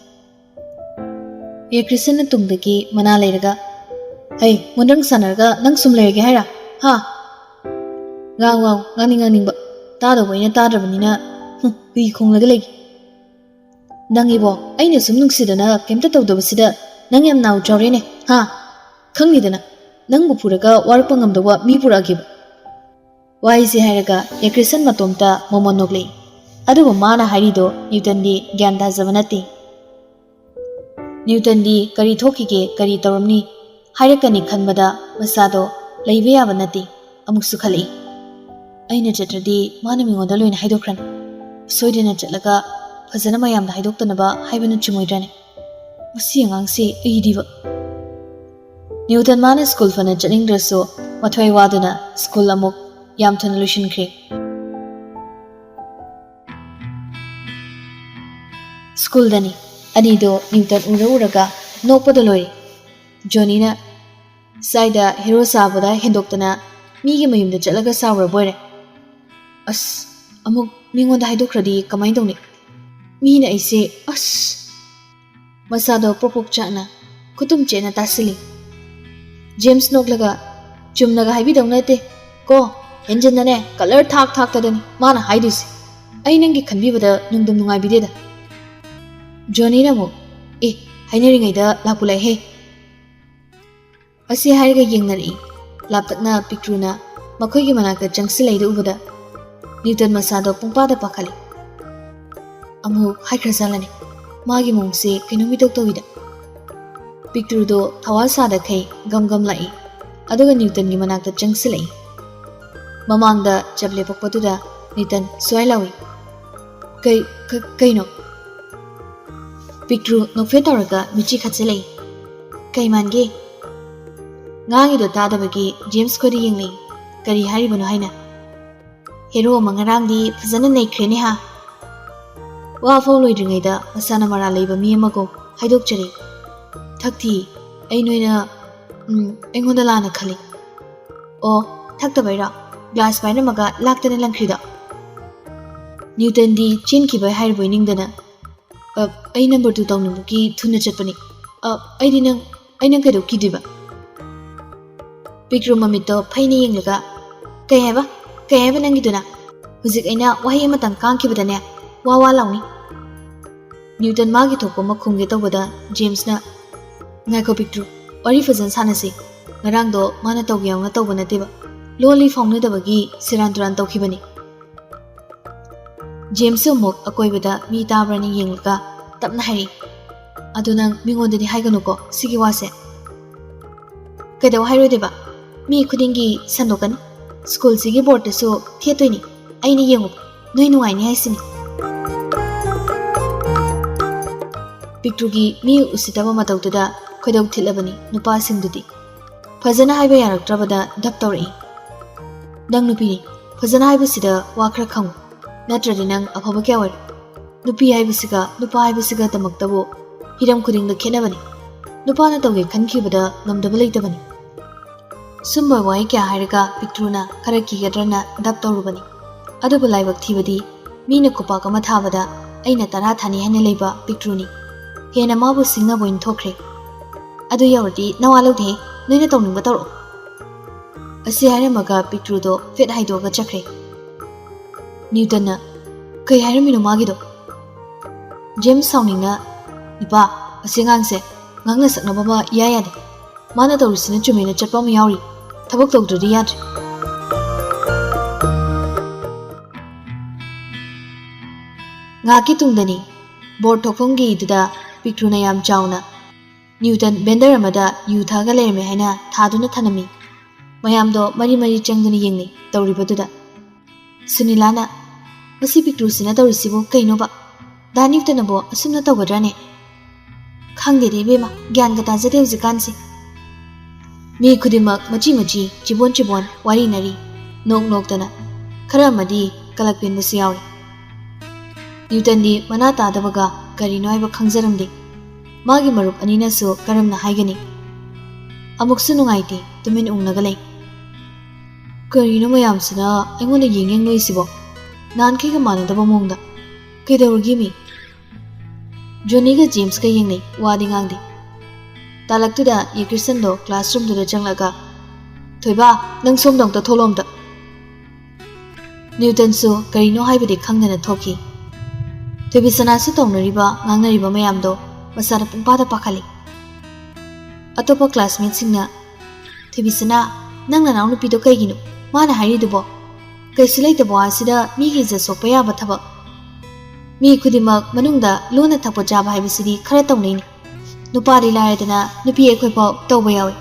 ꯌꯦꯀ꯭ꯔꯤꯁꯟꯅ ꯇꯨꯡꯗꯒꯤ ꯃꯅꯥ ꯂꯩꯔꯒ, "ꯍꯩ, ꯃꯣꯟꯗ꯭ꯔꯪ ꯁꯥꯟꯅꯔꯒ ꯅꯪ ꯁꯨꯝ ꯂꯩꯔꯒꯦ ꯍꯥꯏꯔ? ꯍꯥ? ꯉꯥꯡ, ꯉꯥꯡ, ꯉꯥꯡꯅꯤꯡ, ꯉꯥꯡꯅꯤꯡꯕ꯫ ꯇꯥꯗꯧꯕ ꯑꯩꯅ ꯇꯥꯗ꯭ꯔꯕꯅꯤꯅ, ꯍꯨꯝ, ꯍꯨꯏ ꯈꯣꯡꯂꯒ ꯂꯩꯒꯦ꯫ ꯅꯪ ꯏꯕꯣ, ꯑꯩꯅ ꯁꯨꯝ ꯅꯨꯡꯁꯤꯗꯅ ꯀꯩꯝꯇ ꯇꯧꯗꯕꯁꯤꯗ ꯅꯪ ꯌꯥꯝ ꯅꯥꯎ ꯆꯥꯎꯔꯦꯅꯦ, ꯍꯥ? ꯈꯪꯅꯤꯗꯅ, ꯅꯪꯕꯨ ꯄꯨꯔꯒ ꯋꯥꯔꯛꯄ ꯉꯝꯗꯧꯕ ꯃꯤ ꯄꯨꯔꯛꯑꯒꯦꯕ꯫" ꯋꯥꯍꯩꯁꯦ ꯍꯥꯏꯔꯒ ꯌꯥꯀ꯭ꯔꯤꯁꯟ ꯃꯇꯣꯝꯇ ꯃꯣꯃꯣꯟ ꯅꯣꯛꯂꯛꯏ꯫ ꯑꯗꯨꯕꯨ ꯃꯥꯅ ꯍꯥꯏꯔꯤꯗꯣ ꯅ꯭ꯌꯨꯇꯟꯗꯤ ꯒ꯭ꯌꯥꯟ ꯇꯥꯖꯕ ꯅꯠꯇꯦ꯫ ꯅ꯭ꯌꯨꯇꯟꯗꯤ ꯀꯔꯤ ꯊꯣꯛꯈꯤꯒꯦ, ꯀꯔꯤ ꯇꯧꯔꯝꯅꯤ ꯍꯥꯏꯔꯛꯀꯅꯤ ꯈꯟꯕꯗ ꯃꯁꯥꯗꯣ ꯂꯩꯕ ꯌꯥꯕ ꯅꯠꯇꯦ꯫ ꯑꯃꯨꯛꯁꯨ ꯈꯜꯂꯛꯏ, "ꯑꯩꯅ ꯆꯠꯇ꯭ꯔꯗꯤ ꯃꯥꯅ ꯃꯤꯉꯣꯟꯗ ꯂꯣꯏꯅ ꯍꯥꯏꯗꯣꯛꯈ꯭ꯔꯅꯤ꯫ ꯁꯣꯏꯗꯅ ꯆꯠꯂꯒ ꯐꯖꯅ ꯃꯌꯥꯝꯗ ꯍꯥꯏꯗꯣꯛꯇꯅꯕ ꯍꯥꯏꯕꯅ ꯆꯨꯝꯃꯣꯏꯗ꯭ꯔꯅꯦ? ꯃꯁꯤ ꯑꯉꯥꯡꯁꯤ ꯑꯩꯗꯤꯕ!" ꯅ꯭ꯌꯨꯇꯟ ꯃꯥꯅ ꯁ꯭ꯀꯨꯜ ꯐꯅ ꯆꯠꯅꯤꯡꯗ꯭ꯔꯁꯨ ꯃꯊ꯭ꯋꯥꯏ ꯋꯥꯗꯨꯅ ꯁ꯭ꯀꯨꯜ ꯑꯃꯨꯛ ꯌꯥꯝ ꯊꯨꯅ ꯂꯣꯏꯁꯤꯟꯈ꯭ꯔꯦ꯫ ꯁ꯭ꯀꯨꯜꯗꯅꯤ꯫ ꯑꯅꯤꯗꯣ ꯅ꯭ꯌꯨꯇꯟ ꯎꯔ ꯎꯔꯒ ꯅꯣꯛꯄꯗ ꯂꯣꯏꯔꯦ꯫ ꯖꯣꯅꯤꯅ, "ꯁ꯭ꯋꯥꯏꯗ ꯍꯦꯔꯣ ꯁꯥꯕꯗ ꯍꯦꯟꯗꯣꯛꯇꯅ ꯃꯤꯒꯤ ꯃꯌꯨꯝꯗ ꯆꯠꯂꯒ ꯁꯥꯎꯔꯕꯣꯏꯔꯦ꯫ ꯑꯁ, ꯑꯃꯨꯛ ꯃꯤꯉꯣꯟꯗ ꯍꯥꯏꯗꯣꯛꯈ꯭ꯔꯗꯤ ꯀꯃꯥꯏꯅ ꯇꯧꯅꯤ? ꯃꯤꯅ ꯑꯩꯁꯦ, ꯑꯁ!" ꯃꯁꯥꯗꯣ ꯄ꯭ꯔꯣꯛ ꯄ꯭ꯔꯣꯛ ꯆꯥꯛꯅ ꯈꯨꯇꯨꯝ ꯆꯦꯠꯅ ꯇꯥꯁꯤꯜꯂꯤ꯫ ꯖꯦꯝꯁ ꯅꯣꯛꯂꯒ, "ꯆꯨꯝꯅꯒ ꯍꯥꯏꯕꯤꯗꯧ ꯅꯠꯇꯦ ꯀꯣ, ꯍꯦꯟꯖꯤꯟꯅꯅꯦ ꯀꯂꯔ ꯊꯥꯛ ꯊꯥꯛꯇꯗꯅꯤ ꯃꯥꯅ ꯍꯥꯏꯗꯣꯏꯁꯦ꯫ ꯑꯩ ꯅꯪꯒꯤ ꯈꯟꯕꯤꯕꯗ ꯅꯨꯡꯗꯨꯝ ꯅꯨꯡꯉꯥꯏꯕꯤꯗꯦꯗ꯫" ꯖꯣꯅꯤꯅ ꯑꯃꯨꯛ, "ꯑꯦ, ꯍꯥꯏꯅꯔꯤꯉꯩꯗ ꯂꯥꯛꯄꯨ ꯂꯥꯛꯑꯦꯍꯦ꯫" ꯑꯁꯤ ꯍꯥꯏꯔꯒ ꯌꯦꯡꯅꯔꯛꯏ꯫ ꯂꯥꯞꯇꯛꯅ ꯄꯤꯛꯇ꯭ꯔꯨꯅ ꯃꯈꯣꯏꯒꯤ ꯃꯅꯥꯛꯇ ꯆꯪꯁꯤꯜꯂꯛꯏꯗꯨ ꯎꯕꯗ ꯅ꯭ꯌꯨꯇꯟ ꯃꯁꯥꯗꯣ ꯄꯨꯡꯄꯥꯗ ꯄꯥꯈꯠꯂꯤ꯫ ꯑꯃꯨꯛ ꯍꯥꯏꯈ꯭ꯔꯖꯥꯠꯂꯅꯦ, ꯃꯥꯒꯤ ꯃꯑꯣꯡꯁꯦ ꯀꯩꯅꯣꯝ ꯏꯇꯧ ꯇꯧꯏꯗ꯫ ꯄꯤꯛꯇ꯭ꯔꯨꯗꯣ ꯊꯋꯥ ꯁꯥꯗꯈꯩ ꯒꯝ ꯒꯝ ꯂꯥꯛꯏ, ꯑꯗꯨꯒ ꯅ꯭ꯌꯨꯇꯟꯒꯤ ꯃꯅꯥꯛꯇ ꯆꯪꯁꯤꯜꯂꯛꯏ꯫ ꯃꯃꯥꯡꯗ ꯆꯞ ꯂꯦꯞꯄꯛꯄꯗꯨꯗ ꯅ꯭ꯌꯨꯇꯟ ꯁ꯭ꯋꯥꯏ ꯂꯥꯎꯏ, "ꯀꯩ, ꯀ-, ꯀꯩꯅꯣ?" ꯄꯤꯛꯇ꯭ꯔꯨ ꯅꯣꯛꯐꯦꯠ ꯇꯧꯔꯒ ꯃꯤꯠꯆꯤ ꯈꯠꯆꯜꯂꯛꯏ꯫ "ꯀꯩ ꯃꯥꯟꯒꯦ?" ꯉꯥꯡꯉꯤꯗꯣ ꯇꯥꯗꯕꯒꯤ ꯖꯦꯝꯁ ꯈꯣꯏꯗ ꯌꯦꯡꯂꯛꯏ꯫ "ꯀꯔꯤ ꯍꯥꯏꯔꯤꯕꯅꯣ ꯍꯥꯏꯅ?" "ꯍꯦꯔꯣ ꯑꯃ ꯉꯔꯥꯡꯗꯤ ꯐꯖꯅ ꯅꯩꯈ꯭ꯔꯦꯅꯦ ꯍꯥ?" ꯋꯥ ꯐꯥꯎ ꯂꯣꯏꯗ꯭ꯔꯤꯉꯩꯗ ꯃꯁꯥꯅ ꯃꯔꯥꯜ ꯂꯩꯕ ꯃꯤ ꯑꯃꯒꯨꯝ ꯍꯥꯏꯗꯣꯛꯆꯔꯤ꯫ "ꯊꯛꯇꯤ, ꯑꯩ ꯅꯣꯏꯅ, ꯎꯝ, ꯑꯩꯉꯣꯟꯗ ꯂꯥꯟꯅ ꯈꯜꯂꯤ꯫" "ꯑꯣ, ꯊꯛꯇꯕꯩꯔꯣ? ꯒ꯭ꯂꯥꯁ ꯄꯥꯏꯔꯝꯃꯒ ꯂꯥꯛꯇꯅ ꯂꯪꯈ꯭ꯔꯤꯗꯣ?" ꯅ꯭ꯌꯨꯇꯟꯗꯤ ꯆꯦꯟꯈꯤꯕ ꯍꯥꯏꯔꯤꯕꯣꯏ ꯅꯤꯡꯗꯅ, "ꯑ, ꯑꯩ ꯅꯝꯕꯔ ꯇꯨ ꯇꯧꯅꯤꯡꯕꯒꯤ ꯊꯨꯅ ꯆꯠꯄꯅꯤ꯫ ꯑ, ꯑꯩꯗꯤ ꯅꯪ, ꯑꯩ ꯅꯪ ꯀꯩꯗꯧ ꯀꯤꯗꯣꯏꯕ?" ꯄꯤꯛꯇ꯭ꯔꯨ ꯃꯃꯤꯠꯇꯣ ꯐꯩꯅ ꯌꯦꯡꯂꯒ, "ꯀꯩ ꯍꯥꯏꯕ? ꯀꯩ ꯍꯥꯏꯕ ꯅꯪꯒꯤꯗꯨꯅ? ꯍꯧꯖꯤꯛ ꯑꯩꯅ ꯋꯥꯍꯩ ꯑꯃꯇꯪ ꯀꯥꯡꯈꯤꯕꯗꯅꯦ, ꯋꯥ ꯋꯥ ꯂꯥꯎꯅꯤ꯫" ꯅ꯭ꯌꯨꯇꯟ ꯃꯥꯒꯤ ꯊꯣꯛꯄ ꯑꯃ ꯈꯨꯝꯒꯦ ꯇꯧꯕꯗ ꯖꯦꯝꯁꯅ, "ꯉꯥꯏꯈꯣ ꯄꯤꯛꯇ꯭ꯔꯨ, ꯋꯥꯔꯤ ꯐꯖꯅ ꯁꯥꯟꯅꯁꯤ꯫ ꯉꯔꯥꯡꯗꯣ ꯃꯥꯅ ꯇꯧꯒꯦ ꯌꯥꯎꯅ ꯇꯧꯕ ꯅꯠꯇꯦꯕ꯫ ꯂꯣꯜꯂꯤ ꯐꯥꯎꯅꯗꯕꯒꯤ ꯁꯦꯔꯥꯟ ꯇꯨꯔꯥꯟ ꯇꯧꯈꯤꯕꯅꯤ꯫ ꯖꯦꯝꯁꯁꯨ ꯑꯃꯨꯛ ꯑꯀꯣꯏꯕꯗ ꯃꯤ ꯇꯥꯕ꯭ꯔꯅ ꯌꯦꯡꯂꯒ ꯇꯞꯅ ꯍꯥꯏꯔꯛꯏ, "ꯑꯗꯨ ꯅꯪ ꯃꯤꯉꯣꯟꯗꯗꯤ ꯍꯥꯏꯒꯅꯨꯀꯣ ꯁꯤꯒꯤ ꯋꯥꯁꯦ꯫" "ꯀꯩꯗꯧ ꯍꯥꯏꯔꯣꯏꯗꯣꯏꯕ? ꯃꯤ ꯈꯨꯗꯤꯡꯒꯤ ꯁꯟꯗꯣꯛꯀꯅꯤ꯫ ꯁ꯭ꯀꯨꯜꯁꯤꯒꯤ ꯕꯣꯔꯗꯇꯁꯨ ꯊꯦꯠꯇꯣꯏꯅꯤ꯫ ꯑꯩꯅ ꯌꯦꯡꯉꯨ, ꯅꯣꯏ ꯅꯨꯡꯉꯥꯏꯅꯤ ꯍꯥꯏꯁꯤꯅꯤ꯫" ꯄꯤꯛꯇ꯭ꯔꯨꯒꯤ ꯃꯤ ꯎꯁꯤꯠꯇꯕ ꯃꯇꯧꯗꯨꯗ ꯈꯣꯏꯗꯧ ꯊꯤꯠꯂꯕꯅꯤ ꯅꯨꯄꯥꯁꯤꯡꯗꯨꯗꯤ꯫ ꯐꯖꯅ ꯍꯥꯏꯕ ꯌꯥꯔꯛꯇ꯭ꯔꯕꯗ ꯙꯞ ꯇꯧꯔꯛꯏ꯫ "ꯅꯪ ꯅꯨꯄꯤꯅꯤ, ꯐꯖꯅ ꯍꯥꯏꯕꯁꯤꯗ ꯋꯥ ꯈꯔ ꯈꯪꯉꯨ, ꯅꯠꯇ꯭ꯔꯗꯤ ꯅꯪ ꯑꯐꯕ ꯀꯌꯥ ꯑꯣꯏꯔꯣꯏ꯫ ꯅꯨꯄꯤ ꯍꯥꯏꯕꯁꯤꯒ ꯅꯨꯄꯥ ꯍꯥꯏꯕꯁꯤꯒꯗꯃꯛꯇꯕꯨ ꯍꯤꯔꯝ ꯈꯨꯗꯤꯡꯗ ꯈꯦꯠꯅꯕꯅꯤ꯫ ꯅꯨꯄꯥꯅ ꯇꯧꯒꯦ ꯈꯟꯈꯤꯕꯗ ꯉꯝꯗꯕ ꯂꯩꯇꯕꯅꯤ꯫" ꯁꯨꯝꯕ ꯋꯥꯍꯩ ꯀꯌꯥ ꯍꯥꯏꯔꯒ ꯄꯤꯛꯇ꯭ꯔꯨꯅ ꯈꯔ ꯀꯤꯒꯗ꯭ꯔꯅ ꯙꯞ ꯇꯧꯔꯨꯕꯅꯤ꯫ ꯑꯗꯨꯕꯨ ꯂꯥꯏꯕꯛ ꯊꯤꯕꯗꯤ ꯃꯤꯅ ꯈꯨꯄꯥꯛ ꯑꯃ ꯊꯥꯕꯗ ꯑꯩꯅ ꯇꯔꯥ ꯊꯥꯅꯤ ꯍꯥꯏꯅ ꯂꯩꯕ ꯄꯤꯛꯇ꯭ꯔꯨꯅꯤ꯫ ꯍꯦꯟꯅ ꯃꯥꯕꯨ ꯁꯤꯡꯅꯕ ꯑꯣꯏꯅ ꯊꯣꯛꯈ꯭ꯔꯦ꯫ "ꯑꯗꯨ ꯌꯧꯔꯗꯤ ꯅꯋꯥ ꯂꯧꯗꯦꯍꯦ, ꯅꯣꯏꯅ ꯇꯧꯅꯤꯡꯕ ꯇꯧꯔꯛꯑꯣ꯫" ꯑꯁꯤ ꯍꯥꯏꯔꯝꯃꯒ ꯄꯤꯛꯇ꯭ꯔꯨꯗꯣ ꯐꯦꯠ ꯍꯥꯏꯗꯣꯛꯑꯒ ꯆꯠꯈ꯭ꯔꯦ꯫ ꯅ꯭ꯌꯨꯇꯟꯅ, "ꯀꯩ ꯍꯥꯏꯔꯝꯃꯤꯅꯣ ꯃꯥꯒꯤꯗꯣ?" ꯖꯦꯝꯁ ꯁꯥꯎꯅꯤꯡꯅ, "ꯏꯄꯥ, ꯑꯁꯤ ꯑꯉꯥꯡꯁꯦ ꯉꯥꯡꯅ ꯁꯛꯅꯕ ꯑꯃ ꯏꯌꯥ ꯌꯥꯗꯦ꯫ ꯃꯥꯅ ꯇꯧꯔꯤꯁꯤꯅ ꯆꯨꯝꯃꯦꯅ ꯆꯠꯄ ꯑꯃ ꯌꯥꯎꯔꯤ꯫ ꯊꯕꯛ ꯇꯧꯗ꯭ꯔꯗꯤ ꯌꯥꯗ꯭ꯔꯦ꯫" ꯉꯥꯏꯍꯥꯛꯀꯤ ꯇꯨꯡꯗꯅꯤ꯫ ꯕꯣꯔꯗ ꯊꯣꯛꯐꯝꯒꯤꯗꯨꯗ ꯄꯤꯛꯇ꯭ꯔꯨꯅ ꯌꯥꯝ ꯆꯥꯎꯅ ꯅ꯭ꯌꯨꯇꯟ ꯕꯦꯟꯗꯔ ꯑꯃꯗ ꯌꯨ ꯊꯛꯑꯒ ꯂꯩꯔꯝꯃꯦ ꯍꯥꯏꯅ ꯊꯥꯗꯨꯅ ꯊꯅꯝꯃꯤ꯫ ꯃꯌꯥꯝꯗꯣ ꯃꯔꯤ ꯃꯔꯤ ꯆꯪꯗꯨꯅ ꯌꯦꯡꯅꯩ ꯇꯧꯔꯤꯕꯗꯨꯗ꯫ ꯁꯨꯅꯤꯂꯥꯅ, "ꯃꯁꯤ ꯄꯤꯛꯇ꯭ꯔꯨꯁꯤꯅ ꯇꯧꯔꯤꯁꯤꯕꯨ ꯀꯩꯅꯣꯕ? ꯗꯥ ꯅ꯭ꯌꯨꯇꯟꯅꯕꯨ ꯑꯁꯨꯝꯅ ꯇꯧꯒꯗ꯭ꯔꯅꯦ? ꯈꯪꯗꯦꯗ ꯏꯕꯦꯝꯃ, ꯒ꯭ꯌꯥꯟꯒ ꯇꯥꯖꯗꯦ ꯍꯧꯖꯤꯛꯀꯥꯟꯁꯦ꯫" ꯃꯤ ꯈꯨꯗꯤꯡꯃꯛ ꯃꯆꯤ ꯃꯆꯤ, ꯆꯤꯕꯣꯟ ꯆꯤꯕꯣꯟ ꯋꯥꯔꯤꯅꯔꯤ, ꯅꯣꯛ ꯅꯣꯛꯇꯅ꯫ ꯈꯔ ꯑꯃꯗꯤ ꯀꯂꯛ ꯄꯦꯟꯕꯁꯨ ꯌꯥꯎꯔꯤ꯫ ꯅ꯭ꯌꯨꯇꯟꯗꯤ ꯃꯅꯥ ꯇꯥꯗꯕꯒ ꯀꯔꯤꯅꯣ ꯍꯥꯏꯕ ꯈꯪꯖꯔꯝꯗꯦ꯫ ꯃꯥꯒꯤ ꯃꯔꯨꯞ ꯑꯅꯤꯅꯁꯨ ꯀꯔꯝꯅ ꯍꯥꯏꯒꯅꯤ? ꯑꯃꯨꯛꯁꯨ ꯅꯨꯡꯉꯥꯏꯇꯦ, ꯇꯨꯃꯤꯟ ꯎꯪꯂꯒ ꯂꯩ꯫ "ꯀꯔꯤꯅꯣ ꯃꯌꯥꯝꯁꯤꯅ ꯑꯩꯉꯣꯟꯗ ꯌꯦꯡ ꯌꯦꯡ ꯅꯣꯏꯁꯤꯕꯣ? ꯅꯍꯥꯟꯈꯩꯒ ꯃꯥꯟꯅꯗꯕ ꯃꯑꯣꯡꯗ꯫ ꯀꯩꯗꯧꯔꯒꯦ ꯃꯤ?" ꯖꯣꯅꯤꯒ ꯖꯦꯝꯁꯀ ꯌꯦꯡꯅꯩ, ꯋꯥꯗꯤ ꯉꯥꯡꯗꯦ꯫ ꯇꯥꯂꯛꯇꯨꯗ ꯌꯦꯀ꯭ꯔꯤꯁꯟꯗꯣ ꯀ꯭ꯂꯥꯁꯔꯨꯝꯗꯨꯗ ꯆꯪꯂꯒ, "ꯊꯣꯏꯕ, ꯅꯪ ꯁꯣꯝꯗ ꯑꯝꯇ ꯊꯣꯛꯂꯛꯑꯣ ꯑꯝꯇ꯫" ꯅ꯭ꯌꯨꯇꯟꯁꯨ ꯀꯔꯤꯅꯣ ꯍꯥꯏꯕꯗꯤ ꯈꯪꯗꯅ ꯊꯣꯛꯈꯤ꯫ ꯊꯣꯏꯕꯤꯁꯅꯥꯁꯨ ꯇꯧꯅꯔꯤꯕ ꯉꯥꯡꯅꯔꯤꯕ ꯃꯌꯥꯝꯗꯣ ꯃꯁꯥꯗ ꯄꯨꯡꯄꯥꯗ ꯄꯥꯈꯠꯂꯤ꯫ ꯑꯇꯣꯞꯄ ꯀ꯭ꯂꯥꯁꯃꯦꯠꯁꯤꯡꯅ, "ꯊꯣꯏꯕꯤꯁꯅꯥ, ꯅꯪ ꯅꯅꯥꯎꯅꯨꯄꯤꯗꯣ ꯀꯩꯒꯤꯅꯣ ꯃꯥꯅ ꯍꯥꯏꯔꯤꯗꯨꯕꯣ? ꯀꯩꯁꯨ ꯂꯩꯇꯕ ꯋꯥꯁꯤꯗ ꯃꯤꯒꯤ ꯏꯖꯠ ꯁꯣꯛꯄ ꯌꯥꯕ ꯊꯕꯛ? ꯃꯤ ꯈꯨꯗꯤꯡꯃꯛ ꯃꯅꯨꯡꯗ ꯂꯣꯟꯅ ꯊꯛꯄ ꯆꯥꯕ ꯍꯥꯏꯕꯁꯤꯗꯤ ꯈꯔ ꯇꯧꯅꯩꯅꯤ꯫ ꯅꯨꯄꯥꯗꯤ ꯂꯥꯏꯔꯗꯅ ꯅꯨꯄꯤ ꯑꯩꯈꯣꯏꯐꯥꯎ ꯇꯧꯕ ꯌꯥꯎꯏ꯫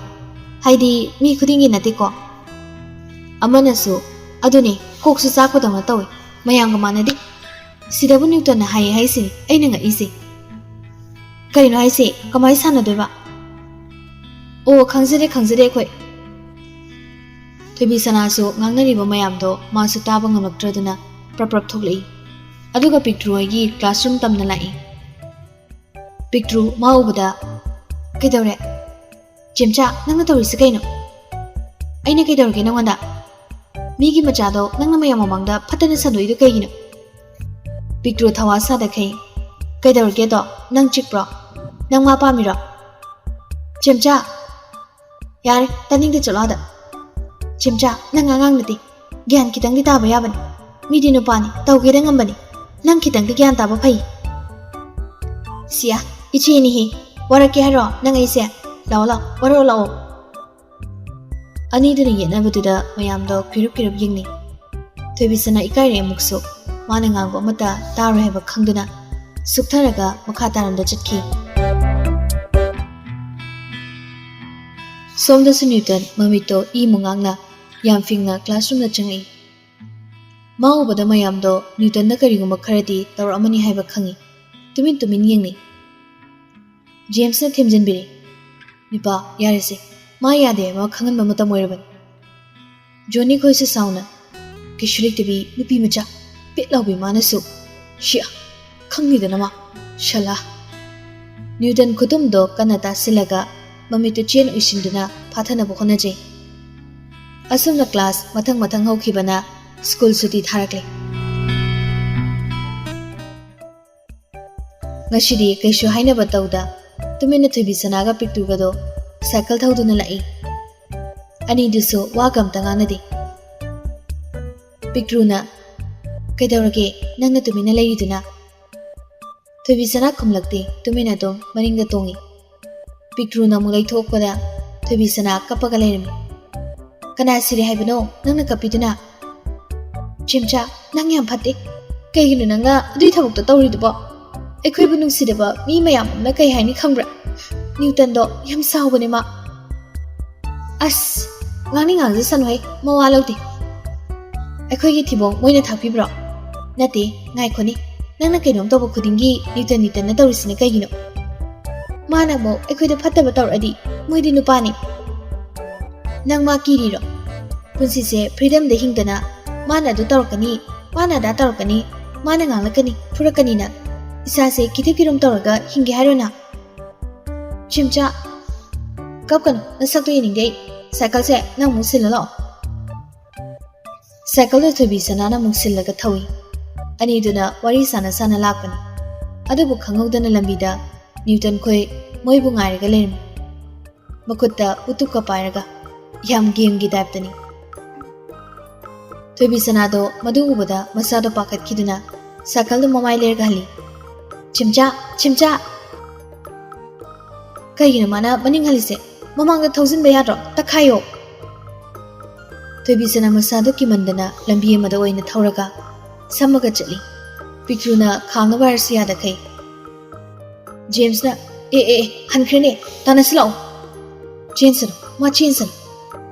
ꯍꯥꯏꯗꯤ ꯃꯤ ꯈꯨꯗꯤꯡꯒꯤ ꯅꯠꯇꯦꯀꯣ꯫ ꯑꯃꯅꯁꯨ, "ꯑꯗꯨꯅꯤ, ꯀꯣꯛꯁꯨ ꯆꯥꯛꯄꯗꯧꯅ ꯇꯧꯏ, ꯃꯌꯥꯝꯒ ꯃꯥꯟꯅꯗꯦ"꯫ ꯁꯤꯗꯕꯨ ꯅ꯭ꯌꯨꯇꯟꯅ ꯍꯥꯏꯌꯦ ꯍꯥꯏꯁꯤꯅꯤ ꯑꯩꯅ ꯉꯛꯏꯁꯦ꯫ ꯀꯩꯅꯣ ꯍꯥꯏꯁꯦ? ꯀꯃꯥꯏ ꯁꯥꯟꯅꯗꯣꯏꯕ? ꯑꯣ, ꯈꯪꯖꯔꯦ, ꯈꯪꯖꯔꯦ ꯑꯩꯈꯣꯏ꯫ ꯊꯣꯏꯕꯤꯁꯅꯥꯁꯨ ꯉꯥꯡꯅꯔꯤꯕ ꯃꯌꯥꯝꯗꯣ ꯃꯥꯁꯨ ꯇꯥꯕ ꯉꯝꯂꯛꯇ꯭ꯔꯗꯨꯅ ꯄ꯭ꯔꯞ ꯄ꯭ꯔꯞ ꯊꯣꯛꯂꯛꯏ꯫ ꯑꯗꯨꯒ ꯄꯤꯛꯇ꯭ꯔꯨ ꯍꯣꯏꯒꯤ classroom ꯇꯝꯅ ꯂꯥꯛꯏ꯫ ꯄꯤꯛꯇ꯭ꯔꯨ ꯃꯥ ꯎꯕꯗ, "ꯀꯩꯗꯧꯔꯦ? ꯆꯦꯝꯆꯥ, ꯅꯪꯅ ꯇꯧꯔꯤꯁꯤ ꯀꯩꯅꯣ?" "ꯑꯩꯅ ꯀꯩꯗꯧꯔꯒꯦ ꯅꯪꯉꯣꯟꯗ? ꯃꯤꯒꯤ ꯃꯆꯥꯗꯣ ꯅꯪꯅ ꯃꯌꯥꯝ ꯃꯃꯥꯡꯗ ꯐꯠꯇꯅ ꯁꯟꯗꯣꯛꯏꯗꯣ ꯀꯩꯒꯤꯅꯣ?" ꯄꯤꯛꯇ꯭ꯔꯨ ꯊꯋꯥ ꯁꯥꯗꯈꯩ, "ꯀꯩꯗꯧꯔꯒꯦꯗꯣ? ꯅꯪ ꯆꯤꯛꯄ꯭ꯔꯣ? ꯅꯪ ꯃꯥ ꯄꯥꯝꯃꯤꯔꯣ?" "ꯆꯦꯝꯆꯥ!" "ꯌꯥꯔꯦ, ꯇꯥꯅꯤꯡꯗꯦ, ꯆꯠꯂꯣ ꯑꯥꯗ꯫ ꯆꯦꯝꯆꯥ, ꯅꯪ ꯑꯉꯥꯡ ꯅꯠꯇꯦ, ꯒ꯭ꯌꯥꯟ ꯈꯤꯇꯪꯗꯤ ꯇꯥꯕ ꯌꯥꯕꯅꯤ꯫ ꯃꯤꯗꯤ ꯅꯨꯄꯥꯅꯤ, ꯇꯧꯒꯦꯗ ꯉꯝꯕꯅꯤ꯫ ꯅꯪ ꯈꯤꯇꯪꯗꯤ ꯒ꯭ꯌꯥꯟ ꯇꯥꯕ ꯐꯩ꯫" "ꯁꯤꯌꯥ, ꯏꯆꯦꯅꯤꯍꯦ, ꯋꯥꯔꯛꯀꯦ ꯍꯥꯏꯔꯣ ꯅꯪ ꯑꯩꯁꯦ? ꯂꯥꯛꯑꯣ, ꯂꯥꯛꯑꯣ, ꯋꯥꯔꯛꯑꯣ, ꯂꯥꯛꯑꯣ꯫" ꯑꯅꯤꯗꯨꯅ ꯌꯦꯠꯅꯕꯗꯨꯗ ꯃꯌꯥꯝꯗꯣ ꯀꯤꯔꯨꯞ ꯀꯤꯔꯨꯞ ꯌꯦꯡꯅꯩ꯫ ꯊꯣꯏꯕꯤꯁꯅꯥ ꯏꯀꯥꯏꯔꯦ ꯑꯃꯨꯛꯁꯨ꯫ ꯃꯥꯅ ꯉꯥꯡꯕ ꯑꯃꯠꯇ ꯇꯥꯔꯣꯏ ꯍꯥꯏꯕ ꯈꯪꯗꯨꯅ ꯁꯨꯛꯊꯔꯒ ꯃꯈꯥ ꯇꯥꯔꯝꯗ ꯆꯠꯈꯤ꯫ ꯁꯣꯝꯗꯁꯨ ꯅ꯭ꯌꯨꯇꯟ ꯃꯃꯤꯠꯇꯣ ꯏ ꯃꯨꯉꯥꯡꯅ ꯌꯥꯝ ꯐꯤꯡꯅ classroomꯗ ꯆꯪꯉꯛꯏ꯫ ꯃꯥ ꯎꯕꯗ ꯃꯌꯥꯝꯗꯣ ꯅ꯭ꯌꯨꯇꯟꯗ ꯀꯔꯤꯒꯨꯝꯕ ꯈꯔꯗꯤ ꯇꯧꯔꯛꯑꯃꯅꯤ ꯍꯥꯏꯕ ꯈꯪꯉꯤ꯫ ꯇꯨꯃꯤꯟ ꯇꯨꯃꯤꯟ ꯌꯦꯡꯅꯩ꯫ ꯖꯦꯝꯁꯅ ꯊꯦꯝꯖꯤꯟꯕꯤꯔꯦ꯫ "ꯅꯤꯄꯥ, ꯌꯥꯔꯦꯁꯦ꯫ ꯃꯥ ꯌꯥꯗꯦ ꯍꯥꯏꯕ ꯈꯪꯍꯟꯕ ꯃꯇꯝ ꯑꯣꯏꯔꯕꯅꯤ꯫" ꯖꯣꯅꯤ ꯈꯣꯏꯁꯨ ꯁꯥꯎꯅ, "ꯀꯩꯁꯨ ꯂꯩꯇꯕꯤ ꯅꯨꯄꯤ ꯃꯆꯥ, ꯄꯦꯠ ꯂꯥꯎꯕꯤ ꯃꯥꯅꯁꯨ꯫ ꯁꯤꯌꯥ, ꯈꯪꯅꯤꯗꯅ ꯃꯥ, ꯁꯂꯥ꯫" ꯅ꯭ꯌꯨꯇꯟ ꯈꯨꯇꯨꯝꯗꯣ ꯀꯟꯅ ꯇꯥꯁꯤꯜꯂꯒ ꯃꯃꯤꯠꯇꯨ ꯆꯦꯟ ꯎꯏꯁꯤꯟꯗꯨꯅ ꯐꯥꯊꯅꯕ ꯍꯣꯠꯅꯖꯩ꯫ ꯑꯁꯨꯝꯅ class ꯃꯊꯪ ꯃꯊꯪ ꯍꯧꯈꯤꯕꯅ ꯁ꯭ꯀꯨꯜ ꯁꯨꯇꯤ ꯊꯥꯔꯛꯂꯦ꯫ ꯉꯁꯤꯗꯤ ꯀꯩꯁꯨ ꯍꯥꯏꯅꯕ ꯇꯧꯗ ꯇꯨꯃꯤꯟꯅ ꯊꯣꯏꯕꯤꯁꯅꯥꯒ ꯄꯤꯛꯇ꯭ꯔꯨꯒꯗꯣ ꯁꯥꯏꯀꯜ ꯊꯧꯗꯨꯅ ꯂꯥꯛꯏ꯫ ꯑꯅꯤꯗꯨꯁꯨ ꯋꯥꯒ ꯑꯝꯇ ꯉꯥꯡꯅꯗꯦ꯫ ꯄꯤꯛꯇ꯭ꯔꯨꯅ, "ꯀꯩꯗꯧꯔꯒꯦ ꯅꯪꯅ ꯇꯨꯃꯤꯟꯅ ꯂꯩꯔꯤꯗꯨꯅ?" ꯊꯣꯏꯕꯤꯁꯅꯥ ꯈꯨꯝꯂꯛꯇꯦ, ꯇꯨꯃꯤꯟꯅ ꯑꯗꯨꯝ ꯃꯅꯤꯡꯗ ꯇꯣꯡꯉꯤ꯫ ꯄꯤꯛꯇ꯭ꯔꯨꯅ ꯑꯃꯨꯛ ꯂꯩꯊꯣꯛꯄꯗ ꯊꯣꯏꯕꯤꯁꯅꯥ ꯀꯞꯄꯒ ꯂꯩꯔꯝꯃꯤ꯫ "ꯀꯅꯥ ꯁꯤꯔꯦ ꯍꯥꯏꯕꯅꯣ ꯅꯪꯅ ꯀꯞꯄꯤꯗꯨꯅ?" "ꯆꯦꯝꯆꯥ, ꯅꯪ ꯌꯥꯝ ꯐꯠꯇꯦ꯫ ꯀꯩꯒꯤꯅꯣ ꯅꯪꯅ ꯑꯗꯨꯏ ꯊꯕꯛꯇꯣ ꯇꯧꯔꯤꯗꯨꯕꯣ? ꯑꯩꯈꯣꯏꯕꯨ ꯅꯨꯡꯁꯤꯗꯕ ꯃꯤ ꯃꯌꯥꯝ ꯑꯃꯅ ꯀꯩ ꯍꯥꯏꯅꯤ ꯈꯪꯕ꯭ꯔꯥ? ꯅ꯭ꯌꯨꯇꯟꯗꯣ ꯌꯥꯝ ꯁꯥꯎꯕꯅꯦ ꯃꯥ꯫" "ꯑꯁ, ꯉꯥꯡꯅꯤꯡ ꯉꯥꯡꯖꯁꯅꯨꯍꯦ, ꯃꯋꯥ ꯂꯧꯗꯦ꯫ ꯑꯩꯈꯣꯏꯒꯤ ꯊꯤꯕꯣꯡ ꯃꯣꯏꯅ ꯊꯥꯛꯄꯤꯕ꯭ꯔꯣ?" "ꯅꯠꯇꯦ, ꯉꯥꯏꯈꯣꯅꯦ꯫ ꯅꯪꯅ ꯀꯩꯅꯣꯝ ꯇꯧꯕ ꯈꯨꯗꯤꯡꯒꯤ ꯅ꯭ꯌꯨꯇꯟ, ꯅ꯭ꯌꯨꯇꯟꯅ ꯇꯧꯔꯤꯁꯤꯅ ꯀꯩꯒꯤꯅꯣ? ꯃꯥꯅ ꯑꯃꯨꯛ ꯑꯩꯈꯣꯏꯗ ꯐꯠꯇꯕ ꯇꯧꯔꯛꯑꯗꯤ? ꯃꯣꯏꯗꯤ ꯅꯨꯄꯥꯅꯤ꯫" "ꯅꯪ ꯃꯥ ꯀꯤꯔꯤꯔꯣ? ꯄꯨꯟꯁꯤꯁꯦ ꯐ꯭ꯔꯤꯗꯝꯗ ꯍꯤꯡꯗꯅ ꯃꯥꯅ ꯑꯗꯨ ꯇꯧꯔꯛꯀꯅꯤ, ꯃꯥꯅ ꯑꯗꯥ ꯇꯧꯔꯛꯀꯅꯤ, ꯃꯥꯅ ꯉꯥꯡꯂꯛꯀꯅꯤ, ꯐꯨꯔꯛꯀꯅꯤꯅ ꯏꯁꯥꯁꯦ ꯀꯤꯊꯨ ꯀꯤꯔꯨꯝ ꯇꯧꯔꯒ ꯍꯤꯡꯒꯦ ꯍꯥꯏꯔꯣ ꯅꯪ?" "ꯆꯦꯝꯆꯥ, ꯀꯞꯀꯅꯨ, ꯅꯁꯛꯇꯣ ꯌꯦꯡꯅꯤꯡꯗꯦ ꯑꯩ꯫ ꯁꯥꯏꯀꯜꯁꯦ ꯅꯪ ꯑꯃꯨꯛ ꯁꯤꯜꯂ ꯂꯥꯛꯑꯣ꯫" ꯁꯥꯏꯀꯜꯗꯣ ꯊꯣꯏꯕꯤ ꯁꯅꯥꯅ ꯑꯃꯨꯛ ꯁꯤꯜꯂꯒ ꯊꯧꯏ꯫ ꯑꯅꯤꯗꯨꯅ ꯋꯥꯔꯤ ꯁꯥꯟꯅ ꯁꯥꯟꯅ ꯂꯥꯛꯄꯅꯤ꯫ ꯑꯗꯨꯕꯨ ꯈꯪꯍꯧꯗꯅ ꯂꯝꯕꯤꯗ ꯅ꯭ꯌꯨꯇꯟ ꯈꯣꯏ ꯃꯣꯏꯕꯨ ꯉꯥꯏꯔꯒ ꯂꯩꯔꯝꯃꯤ꯫ ꯃꯈꯨꯠꯇ ꯎꯇꯨꯞꯀ ꯄꯥꯏꯔꯒ, ꯌꯥꯝ ꯒꯦꯝꯒꯤ ꯇꯥꯏꯞꯇꯅꯤ꯫ ꯊꯣꯏꯕꯤ ꯁꯅꯥꯗꯣ ꯃꯗꯨ ꯎꯕꯗ ꯃꯁꯥꯗꯣ ꯄꯥꯈꯠꯈꯤꯗꯨꯅ ꯁꯥꯏꯀꯜꯗꯣ ꯃꯃꯥꯏ ꯂꯩꯔꯒ ꯍꯜꯂꯤ꯫ "ꯆꯦꯝꯆꯥ, ꯆꯦꯝꯆꯥ!" "ꯀꯩꯒꯤꯅꯣ ꯃꯥꯅ ꯃꯅꯤꯡ ꯍꯜꯂꯤꯁꯦ? ꯃꯃꯥꯡꯗ ꯊꯧꯖꯤꯟꯕ ꯌꯥꯗ꯭ꯔꯣ? ꯇꯛꯈꯥꯏꯌꯣ!" ꯊꯣꯏꯕꯤ ꯁꯅꯥ ꯃꯁꯥꯗꯣ ꯀꯤꯃꯟꯗꯅ ꯂꯝꯕꯤ ꯑꯃꯗ ꯑꯣꯏꯅ ꯊꯧꯔꯒ ꯁꯝꯃꯒ ꯆꯠꯂꯤ꯫ ꯄꯤꯛꯇ꯭ꯔꯨꯅ ꯈꯥꯝꯅꯕ ꯍꯥꯏꯔꯁꯨ ꯌꯥꯗꯈꯩ꯫ ꯖꯦꯝꯁꯅ, "ꯑꯦ, ꯑꯦ, ꯑꯦ, ꯍꯟꯈ꯭ꯔꯦꯅꯦ, ꯇꯥꯟꯅꯁꯤ ꯂꯥꯛꯑꯣ꯫" "ꯆꯦꯟꯁꯅꯨ, ꯃꯥ ꯆꯦꯟꯁꯅꯨ꯫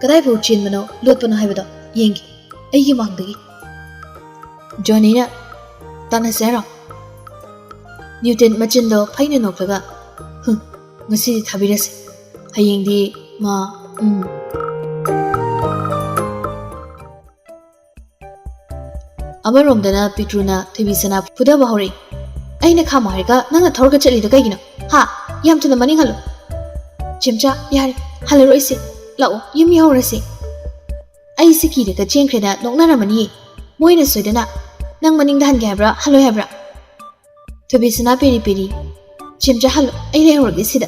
ꯀꯗꯥꯏꯐꯥꯎ ꯆꯦꯟꯕꯅꯣ, ꯂꯣꯠꯄꯅꯣ ꯍꯥꯏꯕꯗꯣ ꯌꯦꯡꯒꯦ, ꯑꯩꯒꯤ ꯃꯥꯡꯗꯒꯤ꯫" ꯖꯣꯅꯤꯅ, "ꯇꯥꯟꯅꯁꯦ ꯍꯥꯏꯔꯣ?" ꯅ꯭ꯌꯨꯇꯟ ꯃꯆꯤꯟꯗꯣ ꯐꯩꯅ ꯅꯣꯛꯂꯒ, "ꯍꯨꯝ, ꯉꯁꯤꯗꯤ ꯊꯥꯕꯤꯔꯁꯦ꯫ ꯍꯌꯦꯡꯗꯤ ꯃꯥ, ꯎꯝ꯫" ꯑꯃꯔꯣꯝꯗꯅ ꯄꯤꯛꯇ꯭ꯔꯨꯅ ꯊꯣꯏꯕꯤ ꯁꯅꯥ ꯐꯨꯗꯕ ꯍꯧꯔꯛꯏ꯫ "ꯑꯩꯅ ꯈꯥꯝꯃꯣ ꯍꯥꯏꯔꯒ ꯅꯪꯅ ꯊꯧꯔꯒ ꯆꯠꯂꯤꯗꯣ ꯀꯩꯒꯤꯅꯣ? ꯍꯥ? ꯌꯥꯝ ꯊꯨꯅ ꯃꯅꯤꯡ ꯍꯜꯂꯨ꯫" "ꯆꯦꯝꯆꯥ, ꯌꯥꯔꯦ, ꯍꯜꯂꯔꯣꯏꯁꯦ꯫ ꯂꯥꯛꯑꯣ, ꯌꯨꯝ ꯌꯧꯔꯁꯦ꯫" "ꯑꯩꯁꯦ ꯀꯤꯔꯒ ꯆꯦꯟꯈ꯭ꯔꯦꯅ ꯅꯣꯛꯅꯔꯝꯃꯅꯤꯌꯦ꯫ ꯃꯣꯏꯅ ꯁꯣꯏꯗꯅ ꯅꯪ ꯃꯅꯤꯡꯗ ꯍꯟꯒꯦ ꯍꯥꯏꯕ꯭ꯔꯥ, ꯍꯜꯂꯣꯏ ꯍꯥꯏꯕ꯭ꯔꯥ?" ꯊꯣꯏꯕꯤ ꯁꯅꯥ ꯄꯦꯔꯤ ꯄꯦꯔꯤ, "ꯆꯦꯝꯆꯥ, ꯍꯜꯂꯣ, ꯑꯩ ꯂꯩꯍꯧꯔꯒꯦ ꯁꯤꯗ꯫"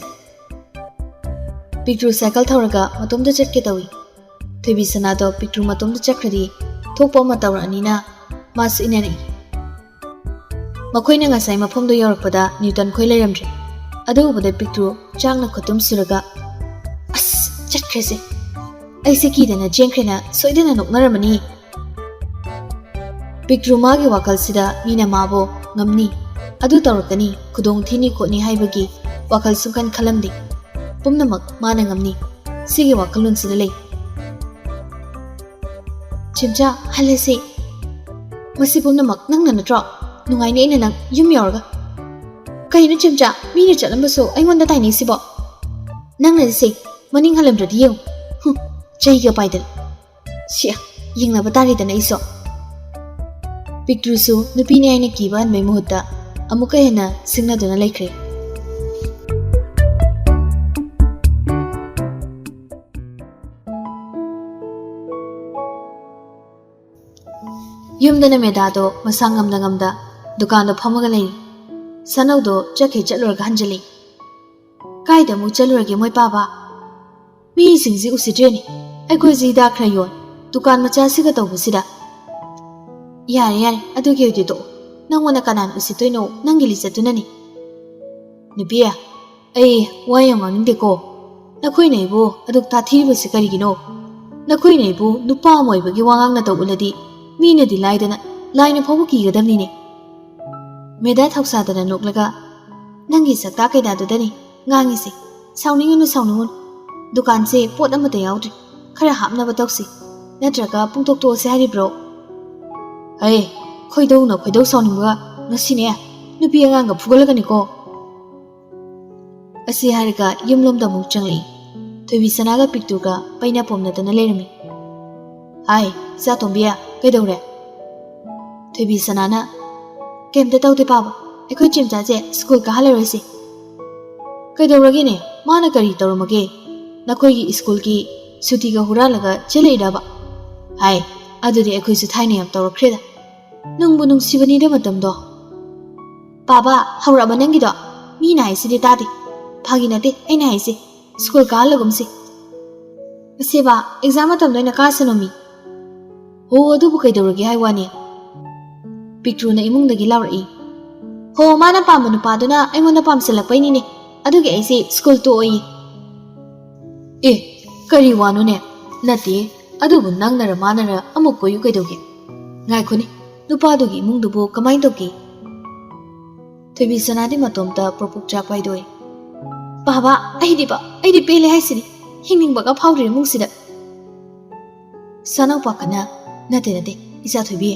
ꯄꯤꯛꯇ꯭ꯔꯨ ꯁꯥꯏꯀꯜ ꯊꯧꯔꯒ ꯃꯇꯣꯝꯇ ꯆꯠꯀꯦ ꯇꯧꯏ꯫ ꯊꯣꯏꯕꯤ ꯁꯅꯥꯗꯣ ꯄꯤꯛꯇ꯭ꯔꯨ ꯃꯇꯣꯝꯇ ꯆꯠꯈ꯭ꯔꯗꯤ ꯊꯣꯛꯄ ꯑꯃ ꯇꯧꯔꯛꯑꯅꯤꯅ ꯃꯥꯁꯨ ꯏꯟꯅꯔꯛꯏ꯫ ꯃꯈꯣꯏꯅ ꯉꯁꯥꯏ ꯃꯐꯝꯗꯨ ꯌꯧꯔꯛꯄꯗ ꯅ꯭ꯌꯨꯇꯟ ꯈꯣꯏ ꯂꯩꯔꯝꯗ꯭ꯔꯦ꯫ ꯑꯗꯨ ꯎꯕꯗ ꯄꯤꯛꯇ꯭ꯔꯨ ꯆꯥꯛꯅ ꯈꯨꯠꯇꯨꯝ ꯁꯨꯔꯒ, "ꯑꯁ, ꯆꯠꯈ꯭ꯔꯦꯁꯦ꯫ ꯑꯩꯁꯦ ꯀꯤꯗꯅ ꯆꯦꯟꯈ꯭ꯔꯦꯅ ꯁꯣꯏꯗꯅ ꯅꯣꯛꯅꯔꯝꯃꯅꯤ꯫ ꯄꯤꯛꯇ꯭ꯔꯨ ꯃꯥꯒꯤ ꯋꯥꯈꯜꯁꯤꯗ ꯃꯤꯅ ꯃꯥꯕꯨ "ꯉꯝꯅꯤ, ꯑꯗꯨ ꯇꯧꯔꯛꯀꯅꯤ, ꯈꯨꯗꯣꯡ ꯊꯤꯅꯤ ꯈꯣꯠꯅꯤ" ꯍꯥꯏꯕꯒꯤ ꯋꯥꯈꯜ ꯁꯨꯡꯈꯟ ꯈꯜꯂꯝꯗꯦ꯫ ꯄꯨꯝꯅꯃꯛ ꯃꯥꯅ ꯉꯝꯅꯤ, ꯁꯤꯒꯤ ꯋꯥꯈꯜꯂꯣꯟꯁꯤꯗ ꯂꯩ꯫ "ꯆꯦꯝꯆꯥ, ꯍꯜꯂꯁꯤ꯫ ꯃꯁꯤ ꯄꯨꯝꯅꯃꯛ ꯅꯪꯅ ꯅꯠꯇ꯭ꯔꯣ? ꯅꯨꯡꯉꯥꯏꯅꯤ ꯑꯩꯅ ꯅꯪ ꯌꯨꯝ ꯌꯧꯔꯒ꯫ ꯀꯩꯅꯣ ꯆꯦꯝꯆꯥ, ꯃꯤꯅ ꯆꯠꯂꯝꯕꯁꯨ ꯑꯩꯉꯣꯟꯗ ꯇꯥꯏꯅꯩꯁꯤꯕꯣ? ꯅꯪꯅꯗꯤ ꯁꯦ, ꯃꯅꯤꯡ ꯍꯜꯂꯝꯗ꯭ꯔꯗꯤ ꯌꯦꯡꯉꯨ꯫ ꯍꯨꯝ, ꯆꯩꯒ ꯄꯥꯏꯗꯅ꯫ ꯁꯤꯌꯥ, ꯌꯦꯡꯅꯕ ꯇꯥꯔꯦꯗꯅ ꯑꯩꯁꯨ"꯫ ꯄꯤꯛꯇ꯭ꯔꯨꯁꯨ ꯅꯨꯄꯤꯅꯦ ꯍꯥꯏꯅ ꯀꯤꯕ ꯍꯟꯕꯩ ꯃꯍꯨꯠꯇ ꯑꯃꯨꯛꯀ ꯍꯦꯟꯅ ꯁꯤꯡꯅꯗꯨꯅ ꯂꯩꯈ꯭ꯔꯦ꯫ ꯌꯨꯝꯗꯅ ꯃꯦꯗꯥꯗꯣ ꯃꯁꯥ ꯉꯝꯗ ꯉꯝꯗ ꯗꯨꯀꯥꯟꯗ ꯐꯝꯃꯒ ꯂꯩꯔꯤ꯫ ꯁꯅꯧꯗꯣ ꯆꯠꯈꯩ ꯆꯠꯂꯨꯔꯒ ꯍꯟꯖꯤꯜꯂꯤ꯫ "ꯀꯥꯏꯗ ꯑꯃꯨꯛ ꯆꯠꯂꯨꯔꯒꯦ ꯃꯣꯏ ꯄꯥꯕ? ꯃꯤꯁꯤꯡꯁꯤ ꯎꯁꯤꯠꯇ꯭ꯔꯦꯅꯦ꯫ ꯑꯩꯈꯣꯏꯁꯤ ꯍꯤꯗꯥꯛ ꯈꯔ ꯌꯣꯟ, ꯗꯨꯀꯥꯟ ꯃꯆꯥꯁꯤꯒ ꯇꯧꯕꯁꯤꯗ"꯫ "ꯌꯥꯔꯦ, ꯌꯥꯔꯦ, ꯑꯗꯨꯒꯤ ꯑꯣꯏꯗꯤ ꯇꯣꯛꯑꯣ꯫ ꯅꯪꯉꯣꯟꯗ ꯀꯅꯥꯅ ꯎꯁꯤꯠꯇꯣꯏꯅꯣ? ꯅꯪꯒꯤ ꯂꯤꯆꯠꯇꯨꯅꯅꯤ"꯫ "ꯅꯨꯄꯤ, ꯑꯩ ꯋꯥ ꯌꯥꯝ ꯉꯥꯡꯅꯤꯡꯗꯦꯀꯣ꯫ ꯅꯈꯣꯏꯅ ꯑꯩꯕꯨ ꯑꯗꯨꯛ ꯇꯥꯊꯤꯔꯤꯕꯁꯤ ꯀꯔꯤꯒꯤꯅꯣ? ꯅꯈꯣꯏꯅ ꯑꯩꯕꯨ ꯅꯨꯄꯥ ꯑꯃ ꯑꯣꯏꯕꯒꯤ ꯋꯥꯉꯥꯡ ꯅꯇꯧ ꯎꯠꯂꯗꯤ ꯃꯤꯅꯗꯤ ꯂꯥꯏꯗꯅ ꯂꯥꯏꯅ ꯐꯥꯎꯕ ꯀꯤꯒꯗꯕꯅꯤꯅꯦ"꯫ ꯃꯦꯗꯥ ꯊꯧꯁꯥꯗꯅ ꯅꯣꯛꯂꯒ, "ꯅꯪꯒꯤ ꯁꯛꯇꯥ ꯀꯩꯗꯥꯗꯨꯗꯅꯤ ꯉꯥꯡꯉꯤꯁꯦ꯫ ꯁꯥꯎꯅꯤꯡꯉꯨꯅꯨ, ꯁꯥꯎꯅꯤꯡꯉꯨꯅꯨ꯫ ꯗꯨꯀꯥꯟꯁꯦ ꯄꯣꯠ ꯑꯃꯠꯇ ꯌꯥꯎꯗ꯭ꯔꯤ꯫ ꯈꯔ ꯍꯥꯞꯅꯕ ꯇꯧꯁꯤ꯫ ꯅꯠꯇ꯭ꯔꯒ ꯄꯨꯡꯇꯣꯛ ꯇꯣꯛꯑꯁꯦ ꯍꯥꯏꯔꯤꯕ꯭ꯔꯣ?" "ꯍꯩ, ꯈꯣꯏꯗꯧꯅ ꯈꯣꯏꯗꯧ ꯁꯥꯎꯅꯤꯡꯕꯒ ꯉꯁꯤꯅꯦ ꯅꯨꯄꯤ ꯑꯉꯥꯡꯒ ꯐꯨꯒꯠꯂꯛꯀꯅꯤꯀꯣ"꯫ ꯑꯁꯤ ꯍꯥꯏꯔꯒ ꯌꯨꯝꯂꯣꯝꯗ ꯑꯃꯨꯛ ꯆꯪꯂꯛꯏ꯫ ꯊꯣꯏꯕꯤ ꯁꯅꯥꯒ ꯄꯤꯛꯇꯨꯒ ꯄꯩꯅ ꯄꯣꯝꯅꯗꯅ ꯂꯩꯔꯝꯃꯤ꯫ "ꯍꯥꯏ, ꯏꯆꯥꯇꯣꯝꯕꯤ, ꯀꯩꯗꯧꯔꯦ?" ꯊꯣꯏꯕꯤ ꯁꯅꯥꯅ, "ꯀꯩꯝꯇ ꯇꯧꯗꯦ ꯄꯥꯕ, ꯑꯩꯈꯣꯏ ꯆꯦꯝꯆꯥꯁꯦ ꯁ꯭ꯀꯨꯜ ꯀꯥꯍꯜꯂꯔꯣꯏꯁꯦ"꯫ "ꯀꯩꯗꯧꯔꯒꯦꯅꯦ? ꯃꯥꯅ ꯀꯔꯤ ꯇꯧꯔꯝꯃꯒꯦ? ꯅꯈꯣꯏꯒꯤ ꯁ꯭ꯀꯨꯜꯒꯤ ꯁꯨꯇꯤꯒ ꯍꯨꯔꯥꯜꯂꯒ ꯆꯦꯜꯂꯛꯏꯔꯕ? ꯍꯥꯏ, ꯑꯗꯨꯗꯤ ꯑꯩꯈꯣꯏꯁꯨ ꯊꯥꯏꯅ ꯌꯥꯝ ꯇꯧꯔꯛꯈ꯭ꯔꯦꯗ꯫ ꯅꯨꯡꯕꯨ ꯅꯨꯡꯁꯤꯕꯅꯤꯗ ꯃꯇꯝꯗꯣ"꯫ "ꯄꯥꯕ, ꯍꯧꯔꯛꯑꯕ ꯅꯪꯒꯤꯗꯣ? ꯃꯤꯅ ꯍꯥꯏꯁꯤꯗꯤ ꯇꯥꯗꯦ꯫ ꯐꯥꯒꯤ ꯅꯠꯇꯦ ꯑꯩꯅ ꯍꯥꯏꯁꯦ꯫ ꯁ꯭ꯀꯨꯜ ꯀꯥꯍꯜꯂꯒꯨꯝꯁꯤ"꯫ "ꯑꯁꯦꯕ, ꯑꯦꯛꯖꯥꯝ ꯃꯇꯝꯗ ꯑꯣꯏꯅ ꯀꯥꯁꯅꯨꯃꯤ"꯫ "ꯍꯣ, ꯑꯗꯨꯕꯨ ꯀꯩꯗꯧꯔꯒꯦ ꯍꯥꯏ ꯋꯥꯅꯤ?" ꯄꯤꯛꯇ꯭ꯔꯨꯅ ꯏꯃꯨꯡꯗꯒꯤ ꯂꯥꯎꯔꯛꯏ꯫ "ꯍꯣ, ꯃꯥꯅ ꯄꯥꯝꯕ ꯅꯨꯄꯥꯗꯨꯅ ꯑꯩꯉꯣꯟꯗ ꯄꯥꯝꯁꯤꯜꯂꯛꯄꯩꯅꯤꯅꯦ꯫ ꯑꯗꯨꯒꯤ ꯑꯩꯁꯦ ꯁ꯭ꯀꯨꯜ ꯇꯣꯛꯑꯣꯌꯦ"꯫ "ꯑꯦ, ꯀꯔꯤ ꯋꯥꯅꯣꯅꯦ? "ꯅꯠꯇꯦ, ꯑꯗꯨꯕꯨ ꯅꯪꯅꯔ ꯃꯥꯅꯔ ꯑꯃ ꯀꯣꯏꯌꯨ ꯀꯩꯗꯧꯒꯦ? ꯉꯥꯏꯈꯣꯅꯦ, ꯅꯨꯄꯥꯗꯨꯒꯤ ꯏꯃꯨꯡꯗꯨꯕꯨ ꯀꯃꯥꯏꯅ ꯇꯧꯒꯦ?" ꯊꯣꯏꯕꯤ ꯁꯅꯥꯗꯤ ꯃꯇꯣꯝꯇ ꯄ꯭ꯔꯣꯛ ꯄ꯭ꯔꯣꯛ ꯆꯥꯛꯄ ꯍꯥꯏꯗꯣ ꯑꯣꯏ꯫ "ꯄꯥꯕ, ꯑꯩꯗꯤꯕ, ꯑꯩꯗꯤ ꯄꯦꯜꯂꯦ ꯍꯥꯏꯁꯤꯅꯤ꯫ ꯍꯤꯡꯅꯤꯡꯕꯒ ꯐꯥꯎꯗ꯭ꯔꯦ ꯏꯃꯨꯡꯁꯤꯗ꯫" ꯁꯅꯥꯎ ꯄꯥꯈꯠꯅ, "ꯅꯠꯇꯦ, ꯅꯠꯇꯦ, ꯏꯆꯥ ꯊꯣꯏꯕꯤ,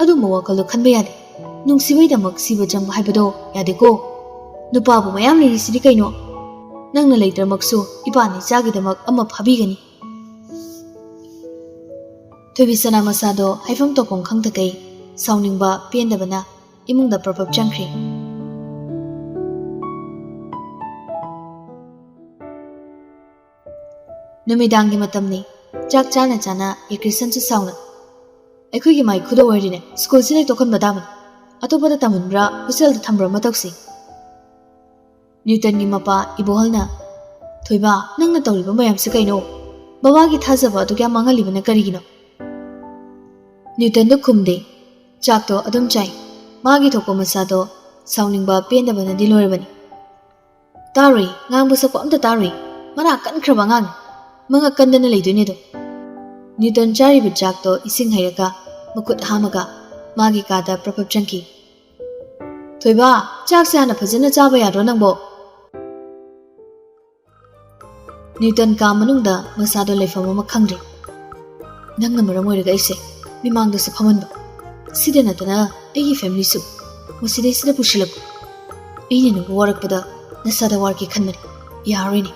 ꯑꯗꯨꯝꯕ ꯋꯥꯈꯜꯗꯣ ꯈꯟꯕ ꯌꯥꯗꯦ꯫ ꯅꯨꯡꯁꯤꯕꯩꯗꯃꯛ ꯁꯤꯕ ꯆꯪꯕ ꯍꯥꯏꯕꯗꯣ ꯌꯥꯗꯦꯀꯣ꯫ ꯅꯨꯄꯥꯕꯨ ꯃꯌꯥꯝ ꯂꯩꯔꯤꯁꯤꯗꯤ ꯀꯩꯅꯣ? ꯅꯪꯅ ꯂꯩꯇ꯭ꯔꯃꯛꯁꯨ ꯏꯄꯥꯅ ꯏꯆꯥꯒꯤꯗꯃꯛ ꯑꯃ ꯐꯥꯕꯤꯒꯅꯤ꯫" ꯊꯣꯏꯕꯤ ꯁꯅꯥ ꯃꯁꯥꯗꯣ ꯍꯥꯏꯐꯝ ꯇꯧꯐꯝ ꯈꯪꯗꯈꯩ ꯁꯥꯎꯅꯤꯡꯕ ꯄꯦꯟꯗꯕꯅ ꯏꯃꯨꯡꯗ ꯄ꯭ꯔꯞ ꯄ꯭ꯔꯞ ꯆꯪꯈ꯭ꯔꯦ꯫ ꯅꯨꯃꯤꯗꯥꯡꯒꯤ ꯃꯇꯝꯅꯤ꯫ ꯆꯥꯛ ꯆꯥꯅ ꯆꯥꯅ ꯌꯦꯀ꯭ꯔꯤꯁꯟꯁꯨ ꯁꯥꯎꯅ, "ꯑꯩꯈꯣꯏꯒꯤ ꯃꯥꯏ ꯈꯨꯗꯣ ꯑꯣꯏꯔꯤꯅꯦ, ꯁ꯭ꯀꯨꯜꯁꯤꯗ ꯇꯣꯛꯍꯟꯕ ꯇꯥꯕꯅꯤ꯫ ꯑꯇꯣꯞꯄꯗ ꯇꯝꯍꯟꯕ꯭ꯔꯥ ꯍꯣꯁꯇꯦꯜꯗ ꯊꯝꯕ꯭ꯔꯥ ꯑꯃ ꯇꯧꯁꯤ꯫" ꯅ꯭ꯌꯨꯇꯟꯒꯤ ꯃꯄꯥ ꯏꯕꯣꯍꯜꯅ, "ꯊꯣꯏꯕ, ꯅꯪꯅ ꯇꯧꯔꯤꯕ ꯃꯌꯥꯝꯁꯦ ꯀꯩꯅꯣ? ꯕꯕꯥꯒꯤ ꯊꯥꯖꯕ ꯑꯗꯨꯛ ꯌꯥꯝ ꯃꯥꯡꯍꯜꯂꯤꯕꯅ ꯀꯔꯤꯒꯤꯅꯣ?" ꯅ꯭ꯌꯨꯇꯟꯗꯣ ꯈꯨꯝꯗꯦ꯫ ꯆꯥꯛꯇꯣ ꯑꯗꯨꯝ ꯆꯥꯏ꯫ ꯃꯥꯒꯤ ꯊꯣꯛꯄ ꯃꯁꯥꯗꯣ ꯁꯥꯎꯅꯤꯡꯕ ꯄꯦꯟꯗꯕꯅꯗꯤ ꯂꯣꯏꯔꯕꯅꯤ꯫ ꯇꯥꯔꯣꯏ, ꯉꯥꯡꯕ ꯁꯛꯄ ꯑꯝꯇ ꯇꯥꯔꯣꯏ꯫ ꯃꯅꯥ ꯀꯟꯈ꯭ꯔꯕ ꯑꯉꯥꯡꯅꯤ꯫ ꯃꯉꯛ ꯀꯟꯗꯅ ꯂꯩꯗꯣꯏꯅꯦ ꯑꯗꯨꯝ꯫ ꯅ꯭ꯌꯨꯇꯟ ꯆꯥꯔꯤꯕ ꯆꯥꯛꯇꯣ ꯏꯁꯤꯡ ꯍꯩꯔꯒ ꯃꯈꯨꯠ ꯍꯥꯝꯃꯒ ꯃꯥꯒꯤ ꯀꯥꯗ ꯄ꯭ꯔꯞ ꯄ꯭ꯔꯞ ꯆꯪꯈꯤ꯫ "ꯊꯣꯏꯕ, ꯆꯥꯛꯁꯦ ꯍꯥꯟꯅ ꯐꯖꯅ ꯆꯥꯕ ꯌꯥꯗ꯭ꯔꯣ ꯅꯪꯕꯣ?" ꯅ꯭ꯌꯨꯇꯟ ꯀꯥ ꯃꯅꯨꯡꯗ ꯃꯁꯥꯗꯣ ꯂꯩꯐꯝ ꯑꯃ ꯈꯪꯗ꯭ꯔꯦ꯫ "ꯅꯪꯅ ꯃꯔꯝ ꯑꯣꯏꯔꯒ ꯑꯩꯁꯦ ꯃꯤꯃꯥꯡꯗꯁꯨ ꯐꯝꯍꯟꯕ, ꯁꯤꯗ ꯅꯠꯇꯅ ꯑꯩꯒꯤ ꯐꯦꯃꯤꯂꯤꯁꯨ ꯃꯁꯤꯗꯩꯁꯤꯗ ꯄꯨꯁꯤꯜꯂꯛꯄ꯫ ꯑꯩꯅ ꯅꯪꯕꯨ ꯋꯥꯔꯛꯄꯗ ꯅꯁꯥꯗ ꯋꯥꯔꯛꯀꯦ ꯈꯟꯕꯅꯤ꯫ ꯌꯥꯔꯣꯏꯅꯦ꯫"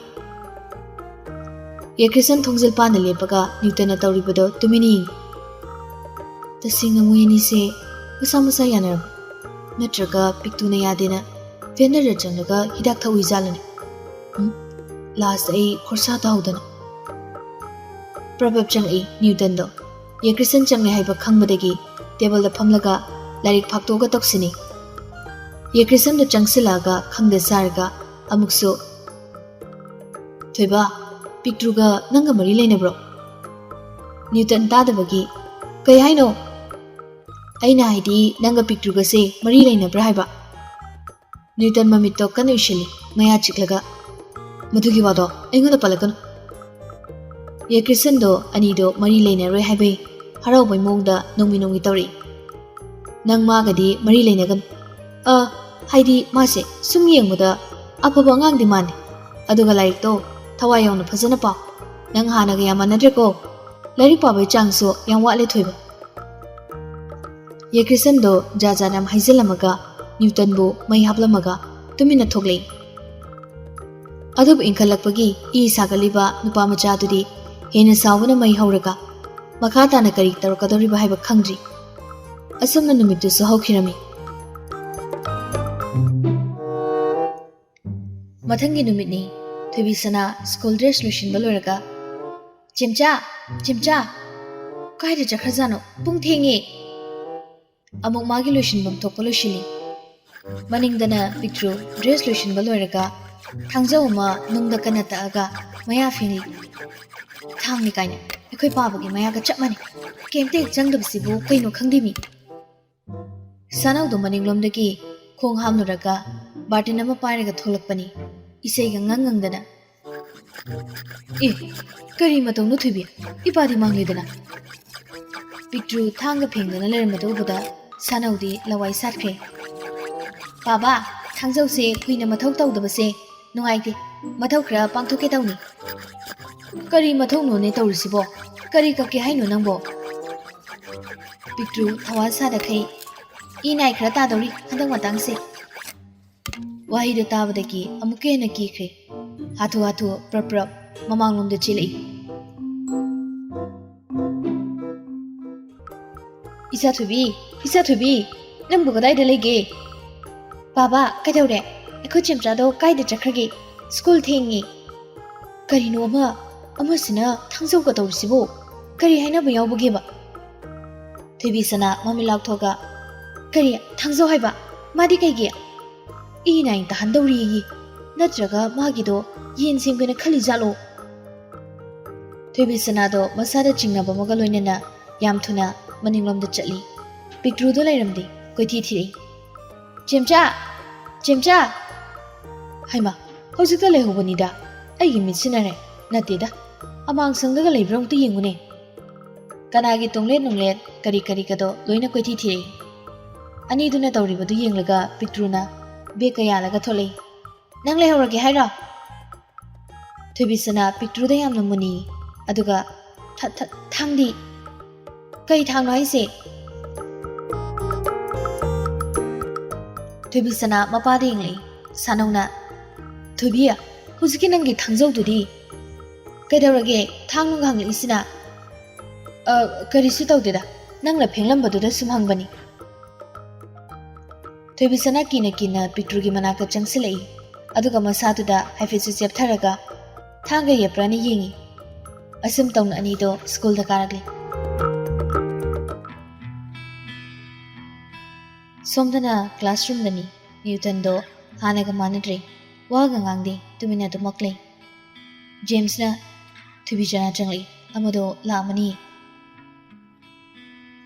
ꯌꯦꯀ꯭ꯔꯤꯁꯟ ꯊꯣꯡꯖꯤꯜ ꯄꯥꯟꯗ ꯂꯦꯞꯄꯒ ꯅ꯭ꯌꯨꯇꯟꯅ ꯇꯧꯔꯤꯕꯗꯣ ꯇꯨꯃꯤꯟꯅ ꯌꯦꯡꯉꯤ꯫ ꯇꯁꯦꯡꯅ ꯃꯣꯏ ꯑꯅꯤꯁꯦ ꯃꯁꯥ ꯃꯁꯥ ꯌꯥꯅꯔꯕ? ꯅꯠꯇ꯭ꯔꯒ ꯄꯤꯛꯇꯨꯅ ꯌꯥꯗꯦꯅ ꯚꯦꯟꯗꯔꯗ ꯆꯪꯂꯒ ꯍꯤꯗꯥꯛ ꯊꯛꯎꯏ ꯖꯥꯠꯂꯅꯦ? ꯎꯝ? ꯂꯥꯁꯇ ꯑꯩ ꯈꯣꯔꯁꯥ ꯇꯥꯍꯧꯗꯅ꯫ ꯄ꯭ꯔꯕꯞ ꯆꯪꯉꯛꯏ ꯅ꯭ꯌꯨꯇꯟꯗꯣ꯫ ꯌꯦꯀ꯭ꯔꯤꯁꯟ ꯆꯪꯂꯦ ꯍꯥꯏꯕ ꯈꯪꯕꯗꯒꯤ ꯇꯦꯕꯜꯗ ꯐꯝꯂꯒ ꯂꯥꯏꯔꯤꯛ ꯐꯥꯛꯇꯣꯛꯑꯒ ꯇꯧꯁꯤꯟꯅꯩ꯫ ꯌꯦꯀ꯭ꯔꯤꯁꯟꯗꯣ ꯆꯪꯁꯤꯜꯂꯛꯑꯒ ꯈꯪꯗ ꯆꯥꯔꯒ ꯑꯃꯨꯛꯁꯨ, "ꯊꯣꯏꯕ, ꯄꯤꯛꯇ꯭ꯔꯨꯒ ꯅꯪꯒ ꯃꯔꯤ ꯂꯩꯅꯕ꯭ꯔꯣ?" ꯅ꯭ꯌꯨꯇꯟ ꯇꯥꯗꯕꯒꯤ, "ꯀꯩ ꯍꯥꯏꯅꯣ?" "ꯑꯩꯅ ꯍꯥꯏꯗꯤ ꯅꯪꯒ ꯄꯤꯛꯇ꯭ꯔꯨꯒꯁꯦ ꯃꯔꯤ ꯂꯩꯅꯕ꯭ꯔꯥ ꯍꯥꯏꯕ?" ꯅ꯭ꯌꯨꯇꯟ ꯃꯃꯤꯠꯇꯣ ꯀꯟꯅ ꯎꯏꯁꯤꯜꯂꯤ, ꯃꯌꯥ ꯆꯤꯛꯂꯒ, "ꯃꯗꯨꯒꯤ ꯋꯥꯗꯣ ꯑꯩꯉꯣꯟꯗ ꯄꯜꯂꯛꯀꯅꯨ꯫" ꯌꯦꯀ꯭ꯔꯤꯁꯟꯗꯣ ꯑꯅꯤꯗꯣ ꯃꯔꯤ ꯂꯩꯅꯔꯣꯏ ꯍꯥꯏꯕꯩ ꯍꯔꯥꯎꯕꯩ ꯃꯑꯣꯡꯗ ꯅꯣꯡꯃꯤ ꯅꯣꯡꯃꯤ ꯇꯧꯔꯛꯏ꯫ "ꯅꯪ ꯃꯥꯒꯗꯤ ꯃꯔꯤ ꯂꯩꯅꯒꯅꯨ꯫ ꯑ, ꯍꯥꯏꯗꯤ ꯃꯥꯁꯦ ꯁꯨꯝ ꯌꯦꯡꯕꯗ ꯑꯐꯕ ꯑꯉꯥꯡꯗꯤ ꯃꯥꯟꯗꯦ꯫ ꯑꯗꯨꯒ ꯂꯥꯏꯔꯤꯛꯇꯣ ꯊꯋꯥꯏ ꯌꯥꯎꯅ ꯐꯖꯅ ꯄꯥꯎ꯫ ꯅꯪ ꯍꯥꯟꯅꯒ ꯌꯥꯝ ꯃꯥꯟꯅꯗ꯭ꯔꯦꯀꯣ꯫ ꯂꯥꯏꯔꯤꯛ ꯄꯥꯕꯒꯤ ꯆꯥꯡꯁꯨ ꯌꯥꯝ ꯋꯥꯠꯂꯦ ꯊꯣꯏꯕ꯫" ꯌꯦꯀ꯭ꯔꯤꯁꯟꯗꯣ ꯖꯥꯠ ꯖꯥꯠ ꯌꯥꯝ ꯍꯥꯏꯖꯤꯜꯂꯝꯃꯒ ꯅ꯭ꯌꯨꯇꯟꯕꯨ ꯃꯩ ꯍꯥꯞꯂꯝꯃꯒ ꯇꯨꯃꯤꯟꯅ ꯊꯣꯛꯂꯛꯏ꯫ ꯑꯗꯨꯕꯨ ꯏꯟꯈꯠꯂꯛꯄꯒꯤ ꯏ ꯁꯥꯒꯠꯂꯤꯕ ꯅꯨꯄꯥ ꯃꯆꯥꯗꯨꯗꯤ ꯍꯦꯟꯅ ꯁꯥꯎꯕꯅ ꯃꯩ ꯍꯧꯔꯒ ꯃꯈꯥ ꯇꯥꯅ ꯀꯔꯤ ꯇꯧꯔꯛꯀꯗꯧꯔꯤꯕ ꯍꯥꯏꯕ ꯈꯪꯗ꯭ꯔꯤ꯫ ꯑꯁꯨꯝꯅ ꯅꯨꯃꯤꯠꯇꯨꯁꯨ ꯍꯧꯈꯤꯔꯝꯃꯤ꯫ ꯃꯊꯪꯒꯤ ꯅꯨꯃꯤꯠꯅꯤ꯫ ꯊꯣꯏꯕꯤꯁꯅꯥ ꯁ꯭ꯀꯨꯜ ꯗ꯭ꯔꯦꯁ ꯂꯣꯏꯁꯤꯟꯕ ꯂꯣꯏꯔꯒ, "ꯆꯦꯝꯆꯥ, ꯆꯦꯝꯆꯥ, ꯀꯥꯏꯗ ꯆꯠꯈ꯭ꯔꯖꯥꯠꯅꯣ? ꯄꯨꯡ ꯊꯦꯡꯉꯦ!" ꯑꯃꯨꯛ ꯃꯥꯒꯤ ꯂꯣꯏꯁꯤꯟꯐꯝ ꯊꯣꯛꯄ ꯂꯣꯏꯁꯤꯜꯂꯤ꯫ ꯃꯅꯤꯡꯗꯅ ꯄꯤꯛꯇ꯭ꯔꯨ ꯗ꯭ꯔꯦꯁ ꯂꯣꯏꯁꯤꯟꯕ ꯂꯣꯏꯔꯒ ꯊꯥꯡꯖꯧ ꯑꯃ ꯅꯨꯡꯗ ꯀꯟꯅ ꯇꯛꯑꯒ ꯃꯌꯥ ꯐꯦꯡꯂꯤ꯫ "ꯊꯥꯡꯅꯤ ꯀꯥꯏꯅ ꯑꯩꯈꯣꯏ ꯄꯥꯕꯒꯤ ꯃꯌꯥꯒ ꯆꯞ ꯃꯥꯟꯅꯩ꯫ ꯀꯩꯝꯇ ꯍꯦꯛ ꯆꯪꯗꯕꯁꯤꯕꯨ ꯀꯩꯅꯣ ꯈꯪꯗꯦꯃꯤ꯫" ꯁꯅꯥꯎꯗꯣ ꯃꯅꯤꯡꯂꯣꯝꯗꯒꯤ ꯈꯣꯡ ꯍꯥꯝꯂꯨꯔꯒ ꯕꯥꯔꯇꯤꯟ ꯑꯃ ꯄꯥꯏꯔꯒ ꯊꯣꯛꯂꯛꯄꯅꯤ, ꯏꯁꯩꯒ ꯉꯪ ꯉꯪꯗꯅ꯫ "ꯑꯦ, ꯀꯔꯤ ꯃꯇꯧꯅꯣ ꯊꯣꯏꯕꯤ? ꯏꯄꯥꯗꯤ ꯃꯥꯡꯂꯦꯗꯅ!" ꯄꯤꯛꯇ꯭ꯔꯨ ꯊꯥꯡꯒ ꯐꯦꯡꯗꯅ ꯂꯩꯔꯝꯕꯗꯨ ꯎꯕꯗ ꯁꯥꯅꯧꯗꯤ ꯂꯋꯥꯏ ꯁꯥꯠꯈ꯭ꯔꯦ꯫ "ꯄꯥꯕ, ꯊꯥꯡꯖꯧꯁꯦ ꯀꯨꯏꯅ ꯃꯊꯧ ꯇꯧꯗꯕꯁꯦ ꯅꯨꯡꯉꯥꯏꯇꯦ꯫ ꯃꯊꯧ ꯈꯔ ꯄꯥꯡꯊꯣꯛꯀꯦ ꯇꯧꯅꯤ꯫" "ꯀꯔꯤ ꯃꯊꯧꯅꯣꯅꯦ ꯇꯧꯔꯤꯁꯤꯕꯣ? ꯀꯔꯤ ꯀꯛꯀꯦ ꯍꯥꯏꯅꯣ ꯅꯪꯕꯣ?" ꯄꯤꯛꯇ꯭ꯔꯨ ꯊꯋꯥ ꯁꯥꯗꯈꯩ, "ꯏ ꯅꯥꯏ ꯈꯔ ꯇꯥꯗꯧꯔꯤ ꯍꯟꯗꯛ ꯃꯇꯥꯡꯁꯦ꯫" ꯋꯥꯍꯩꯗꯣ ꯇꯥꯕꯗꯒꯤ ꯑꯃꯨꯛꯀ ꯍꯦꯟꯅ ꯀꯤꯈ꯭ꯔꯦ꯫ ꯍꯥꯊꯨ ꯍꯥꯊꯨ ꯄ꯭ꯔꯞ ꯄ꯭ꯔꯞ ꯃꯃꯥꯡꯂꯣꯝꯗ ꯆꯦꯜꯂꯛꯏ꯫ "ꯏꯆꯥ ꯊꯣꯏꯕꯤ, ꯏꯆꯥ ꯊꯣꯏꯕꯤ, ꯅꯪꯕꯨ ꯀꯗꯥꯏꯗ ꯂꯩꯒꯦ?" "ꯕꯥꯕꯥ, ꯀꯩꯗꯧꯔꯦ? ꯑꯩꯈꯣꯏ ꯆꯦꯝꯆꯥꯗꯣ ꯀꯥꯏꯗ ꯆꯠꯈ꯭ꯔꯒꯦ? ꯁ꯭ꯀꯨꯜ ꯊꯦꯡꯉꯤ꯫" "ꯀꯔꯤꯅꯣ ꯑꯃ, ꯑꯃꯁꯤꯅ ꯊꯥꯡꯖꯧꯒ ꯇꯧꯔꯤꯁꯤꯕꯨ? ꯀꯔꯤ ꯍꯥꯏꯅꯕ ꯌꯥꯎꯕꯒꯦꯕ?" ꯊꯣꯏꯕꯤꯁꯅꯥ ꯃꯃꯤꯠ ꯂꯥꯎꯊꯣꯛꯑꯒ, "ꯀꯔꯤ? ꯊꯥꯡꯖꯧ ꯍꯥꯏꯕ? ꯃꯥꯗꯤ ꯀꯩꯒꯤ?" "ꯏ ꯅꯥꯏ ꯇꯥꯍꯟꯗꯧꯔꯤꯌꯦ꯫ ꯅꯠꯇ꯭ꯔꯒ ꯃꯥꯒꯤꯗꯣ ꯌꯦꯟ ꯁꯦꯝꯒꯦꯅ ꯈꯜꯂꯤ ꯖꯥꯠꯂꯣ?" ꯊꯣꯏꯕꯤꯁꯅꯥꯗꯣ ꯃꯁꯥꯗ ꯆꯤꯡꯅꯕ ꯑꯃꯒ ꯂꯣꯏꯅꯅ ꯌꯥꯝ ꯊꯨꯅ ꯃꯅꯤꯡꯂꯣꯝꯗ ꯆꯠꯂꯤ꯫ ꯄꯤꯛꯇ꯭ꯔꯨꯗꯣ ꯂꯩꯔꯝꯗꯦ꯫ ꯀꯣꯏꯊꯤ ꯊꯤꯔꯛꯏ꯫ "ꯆꯦꯝꯆꯥ! ꯆꯦꯝꯆꯥ!" ꯍꯩꯃꯥ, ꯍꯧꯖꯤꯛꯇ ꯂꯩꯍꯧꯕꯅꯤꯗ꯫ ꯑꯩꯒꯤ ꯃꯤꯠ ꯁꯤꯟꯅꯔꯦ꯫ ꯅꯠꯇꯦꯗ, ꯑꯃꯥꯡꯁꯪꯗꯒ ꯂꯩꯕ꯭ꯔꯥ ꯑꯃꯨꯛꯇ ꯌꯦꯡꯉꯨꯅꯦ꯫ ꯀꯅꯥꯒꯤ ꯇꯣꯡꯂꯦꯠ ꯅꯨꯡꯂꯦꯠ ꯀꯔꯤ ꯀꯔꯤꯒꯗꯣ ꯂꯣꯏꯅ ꯀꯣꯏꯊꯤ ꯊꯤꯔꯛꯏ꯫ ꯑꯅꯤꯗꯨꯅ ꯇꯧꯔꯤꯕꯗꯨ ꯌꯦꯡꯂꯒ ꯄꯤꯛꯇ꯭ꯔꯨꯅ ꯕꯦꯛꯀ ꯌꯥꯜꯂꯒ ꯊꯣꯛꯂꯛꯏ꯫ "ꯅꯪ ꯂꯩꯍꯧꯔꯒꯦ ꯍꯥꯏꯔꯣ?" ꯊꯣꯏꯕꯤꯁꯅꯥ ꯄꯤꯛꯇ꯭ꯔꯨꯗ ꯌꯥꯝꯅ ꯃꯨꯟꯅꯤ꯫ ꯑꯗꯨꯒ "ꯊ-, ꯊ-, ꯊꯥꯡꯗꯤ?" "ꯀꯩ ꯊꯥꯡꯅꯣ ꯍꯥꯏꯁꯦ?" ꯊꯣꯏꯕꯤꯁꯅꯥ ꯃꯄꯥꯗ ꯌꯦꯡꯂꯛꯏ꯫ ꯁꯥꯅꯧꯅ, "ꯊꯣꯏꯕꯤ, ꯍꯧꯖꯤꯛꯀꯤ ꯅꯪꯒꯤ ꯊꯥꯡꯖꯧꯗꯨꯗꯤ?" "ꯀꯩꯗꯧꯔꯒꯦ? ꯊꯥꯡ ꯅꯨꯡ ꯍꯪꯂꯛꯏꯁꯤꯅ?" "ꯑ, ꯀꯔꯤꯁꯨ ꯇꯧꯗꯦꯗ, ꯅꯪꯅ ꯐꯦꯡꯂꯝꯕꯗꯨꯗ ꯁꯨꯝ ꯍꯪꯕꯅꯤ꯫" ꯊꯣꯏꯕꯤꯁꯅꯥ ꯀꯤꯅ ꯀꯤꯅ ꯄꯤꯛꯇ꯭ꯔꯨꯒꯤ ꯃꯅꯥꯛꯇ ꯆꯪꯁꯤꯜꯂꯛꯏ꯫ ꯑꯗꯨꯒ ꯃꯁꯥꯗꯨꯗ ꯍꯥꯏꯐꯦꯠꯁꯨ ꯆꯦꯞꯊꯔꯒ ꯊꯥꯡꯒ ꯌꯦꯞꯄ꯭ꯔꯥꯅ ꯌꯦꯡꯉꯤ꯫ ꯑꯁꯨꯝ ꯇꯧꯅ ꯑꯅꯤꯗꯣ ꯁ꯭ꯀꯨꯜꯗ ꯀꯥꯔꯛꯂꯤ꯫ ꯁꯣꯝꯗꯅ ꯀ꯭ꯂꯥꯁꯔꯨꯝꯗꯅꯤ꯫ ꯅ꯭ꯌꯨꯇꯟꯗꯣ ꯍꯥꯟꯅꯒ ꯃꯥꯟꯅꯗ꯭ꯔꯦ꯫ ꯋꯥꯒ ꯉꯥꯡꯗꯦ, ꯇꯨꯃꯤꯟꯅ ꯑꯗꯨꯃꯛ ꯂꯩ꯫ ꯖꯦꯝꯁꯅ ꯊꯣꯏꯕꯤꯁꯅꯥ ꯆꯪꯂꯛꯏ꯫ "ꯑꯃꯗꯣ ꯂꯥꯛꯑꯝꯃꯅꯤ꯫"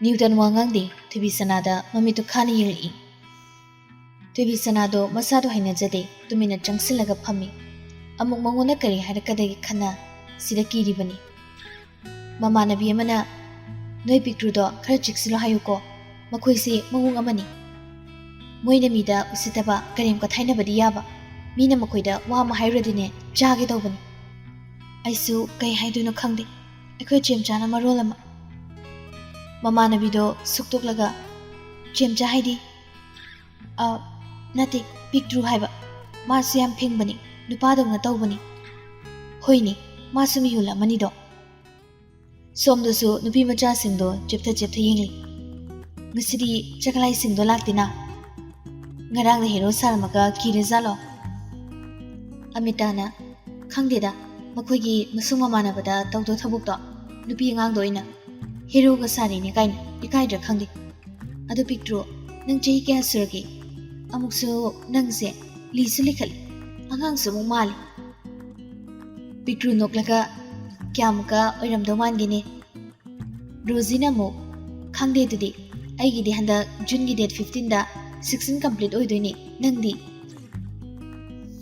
ꯅ꯭ꯌꯨꯇꯟ ꯋꯥ ꯉꯥꯡꯗꯦ, ꯊꯣꯏꯕꯤꯁꯅꯥꯗ ꯃꯃꯤꯠꯇꯨ ꯈꯥꯅ ꯌꯦꯡꯂꯛꯏ꯫ ꯊꯣꯏꯕꯤꯁꯅꯥꯗꯣ ꯃꯁꯥꯗꯣ ꯍꯩꯅꯖꯗꯦ, ꯇꯨꯃꯤꯟꯅ ꯆꯪꯁꯤꯜꯂꯒ ꯐꯝꯃꯤ꯫ ꯑꯃꯨꯛ ꯃꯉꯣꯟꯗ ꯀꯔꯤ ꯍꯥꯏꯔꯛꯀꯗꯒꯦ ꯈꯟꯅ ꯁꯤꯗ ꯀꯤꯔꯤꯕꯅꯤ꯫ ꯃꯃꯥꯟꯅꯕꯤ ꯑꯃꯅ, "ꯅꯣꯏ ꯄꯤꯛꯇ꯭ꯔꯨꯗꯣ ꯈꯔ ꯆꯦꯛꯁꯤꯜꯂꯣ ꯍꯥꯏꯌꯨꯀꯣ꯫ ꯃꯈꯣꯏꯁꯦ ꯃꯑꯣꯡ ꯑꯃꯅꯤ꯫ ꯃꯣꯏꯅ ꯃꯤꯗ ꯎꯁꯤꯠꯇꯕ, ꯀꯔꯦꯝ ꯀꯊꯥꯏꯅꯕꯗꯤ ꯌꯥꯕ꯫ ꯃꯤꯅ ꯃꯈꯣꯏꯗ ꯋꯥ ꯑꯃ ꯍꯥꯏꯔꯨꯔꯗꯤꯅꯦ, ꯆꯥꯒꯦ ꯇꯧꯕꯅꯤ꯫" ꯑꯩꯁꯨ ꯀꯩ ꯍꯥꯏꯗꯣꯏꯅꯣ ꯈꯪꯗꯦ꯫ ꯑꯩꯈꯣꯏ ꯆꯦꯝꯆꯥꯅ ꯃꯔꯣꯜ ꯑꯃ꯫ ꯃꯃꯥꯟꯅꯕꯤꯗꯣ ꯁꯨꯛꯇꯣꯛꯂꯒ, "ꯆꯦꯝꯆꯥ ꯍꯥꯏꯗꯤ?" "ꯑ, ꯅꯠꯇꯦ, ꯄꯤꯛꯇ꯭ꯔꯨ ꯍꯥꯏꯕ꯫ ꯃꯥꯁꯨ ꯌꯥꯝ ꯐꯤꯡꯕꯅꯤ, ꯅꯨꯄꯥꯗꯧꯅ ꯇꯧꯕꯅꯤ꯫" "ꯍꯣꯏꯅꯦ, ꯃꯥꯁꯨ ꯃꯤꯍꯨꯜ ꯑꯃꯅꯤꯗꯣ꯫" ꯁꯣꯝꯗꯁꯨ ꯅꯨꯄꯤ ꯃꯆꯥꯁꯤꯡꯗꯣ ꯆꯦꯞꯊ ꯆꯦꯞꯊ ꯌꯦꯡꯂꯤ꯫ "ꯉꯁꯤꯗꯤ ꯆꯒꯂꯥꯏꯁꯤꯡꯗꯣ ꯂꯥꯛꯇꯦꯅ꯫ ꯉꯔꯥꯡꯅ ꯍꯦꯔꯣ ꯁꯥꯔꯝꯃꯒ ꯀꯤꯔꯖꯥꯠꯂꯣ?" ꯑꯃꯤꯇꯥꯅ, "ꯈꯪꯗꯦꯗ, ꯃꯈꯣꯏꯒꯤ ꯃꯁꯨꯡ ꯃꯃꯥꯟꯅꯕꯗ ꯇꯧꯗꯧ ꯊꯕꯛꯇꯣ ꯅꯨꯄꯤ ꯑꯉꯥꯡꯗ ꯑꯣꯏꯅ ꯍꯦꯔꯣꯒ ꯁꯥꯔꯤꯅꯦ ꯀꯥꯏꯅ ꯏꯀꯥꯏꯗ꯭ꯔꯥ ꯈꯪꯗꯦ꯫ ꯑꯗꯣ ꯄꯤꯛꯇ꯭ꯔꯨ, ꯅꯪ ꯆꯍꯤ ꯀꯌꯥ ꯁꯨꯔꯒꯦ? ꯑꯃꯨꯛꯁꯨ ꯅꯪꯁꯦ ꯂꯤꯁꯨ ꯂꯤꯈꯠꯂꯤ, ꯑꯉꯥꯡꯁꯨ ꯑꯃꯨꯛ ꯃꯥꯜꯂꯤ꯫" ꯄꯤꯛꯇ꯭ꯔꯨ ꯅꯣꯛꯂꯒ, "ꯀꯌꯥꯃꯨꯛꯀ ꯑꯣꯏꯔꯝꯗꯧ ꯃꯥꯟꯒꯦꯅꯦ?" ꯔꯣꯖꯤꯅ ꯑꯃꯨꯛ, "ꯈꯪꯗꯦ ꯑꯗꯨꯗꯤ, ꯑꯩꯒꯤꯗꯤ ꯍꯟꯗꯛ ꯖꯨꯟꯒꯤ date fifteenꯗ sixteen complete ꯑꯣꯏꯗꯣꯏꯅꯦ, ꯅꯪꯗꯤ?"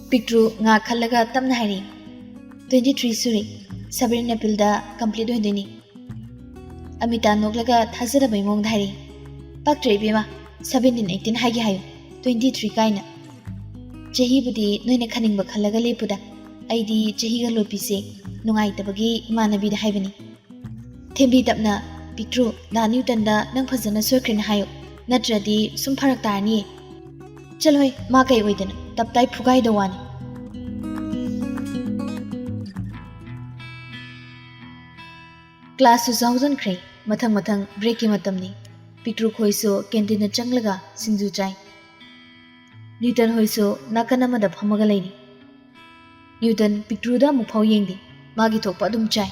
ꯄꯤꯛꯇ꯭ꯔꯨ ꯉꯥꯛ ꯈꯜꯂꯒ ꯇꯞꯅ ꯍꯥꯏꯔꯛꯏ, "Twenty three ꯁꯨꯔꯦ꯫" "Seventeen April-ꯗ complete ꯑꯣꯏꯗꯣꯏꯅꯤ꯫" ꯑꯃꯤꯇꯥ ꯅꯣꯛꯂꯒ ꯊꯥꯖꯗꯕꯩ ꯃꯑꯣꯡꯗ ꯍꯥꯏꯔꯛꯏ꯫ "ꯄꯛꯇ꯭ꯔꯦ ꯏꯕꯦꯝꯃ, seventeen eighteen ꯍꯥꯏꯒꯦ ꯍꯥꯏꯌꯨ, twenty three ꯀꯥꯏꯅ꯫ ꯆꯍꯤꯕꯨꯗꯤ ꯅꯣꯏꯅ ꯈꯟꯅꯤꯡꯕ ꯈꯜꯂꯒ ꯂꯦꯞꯄꯨꯗ, ꯑꯩꯗꯤ ꯆꯍꯤꯒ ꯂꯣꯠꯄꯤꯁꯦ ꯅꯨꯡꯉꯥꯏꯇꯕꯒꯤ ꯏꯃꯥꯟꯅꯕꯤꯗ ꯍꯥꯏꯕꯅꯤ꯫" ꯊꯦꯝꯕꯤ ꯇꯞꯅ, "ꯄꯤꯛꯇ꯭ꯔꯨ, ꯗꯥ ꯅ꯭ꯌꯨꯇꯟꯗ ꯅꯪ ꯐꯖꯅ ꯁꯣꯏꯈ꯭ꯔꯦꯅ ꯍꯥꯏꯌꯨ, ꯅꯠꯇ꯭ꯔꯗꯤ ꯁꯨꯝ ꯐꯔꯛ ꯇꯥꯔꯅꯤꯌꯦ꯫" "ꯆꯠꯂꯣꯍꯦ, ꯃꯥ ꯀꯩ ꯑꯣꯏꯗꯅ, ꯇꯞꯇꯥꯏ ꯐꯨꯒꯥꯏꯗꯧ ꯋꯥꯅꯤ꯫" ꯀ꯭ꯂꯥꯁꯁꯨ ꯌꯥꯎꯁꯟꯈ꯭ꯔꯦ꯫ ꯃꯊꯪ ꯃꯊꯪ break-ꯀꯤ ꯃꯇꯝꯅꯤ꯫ ꯄꯤꯛꯇ꯭ꯔꯨ ꯈꯣꯏꯁꯨ canteen-ꯗ ꯆꯪꯂꯒ ꯁꯤꯡꯖꯨ ꯆꯥꯏ꯫ ꯅ꯭ꯌꯨꯇꯟ ꯍꯣꯏꯁꯨ ꯅꯥꯀꯟ ꯑꯃꯗ ꯐꯝꯃꯒ ꯂꯩꯔꯤ꯫ ꯅ꯭ꯌꯨꯇꯟ ꯄꯤꯛꯇ꯭ꯔꯨꯗ ꯑꯃꯨꯛ ꯐꯥꯎ ꯌꯦꯡꯗꯦ꯫ ꯃꯥꯒꯤ ꯊꯣꯛꯄ ꯑꯗꯨꯝ ꯆꯥꯏ꯫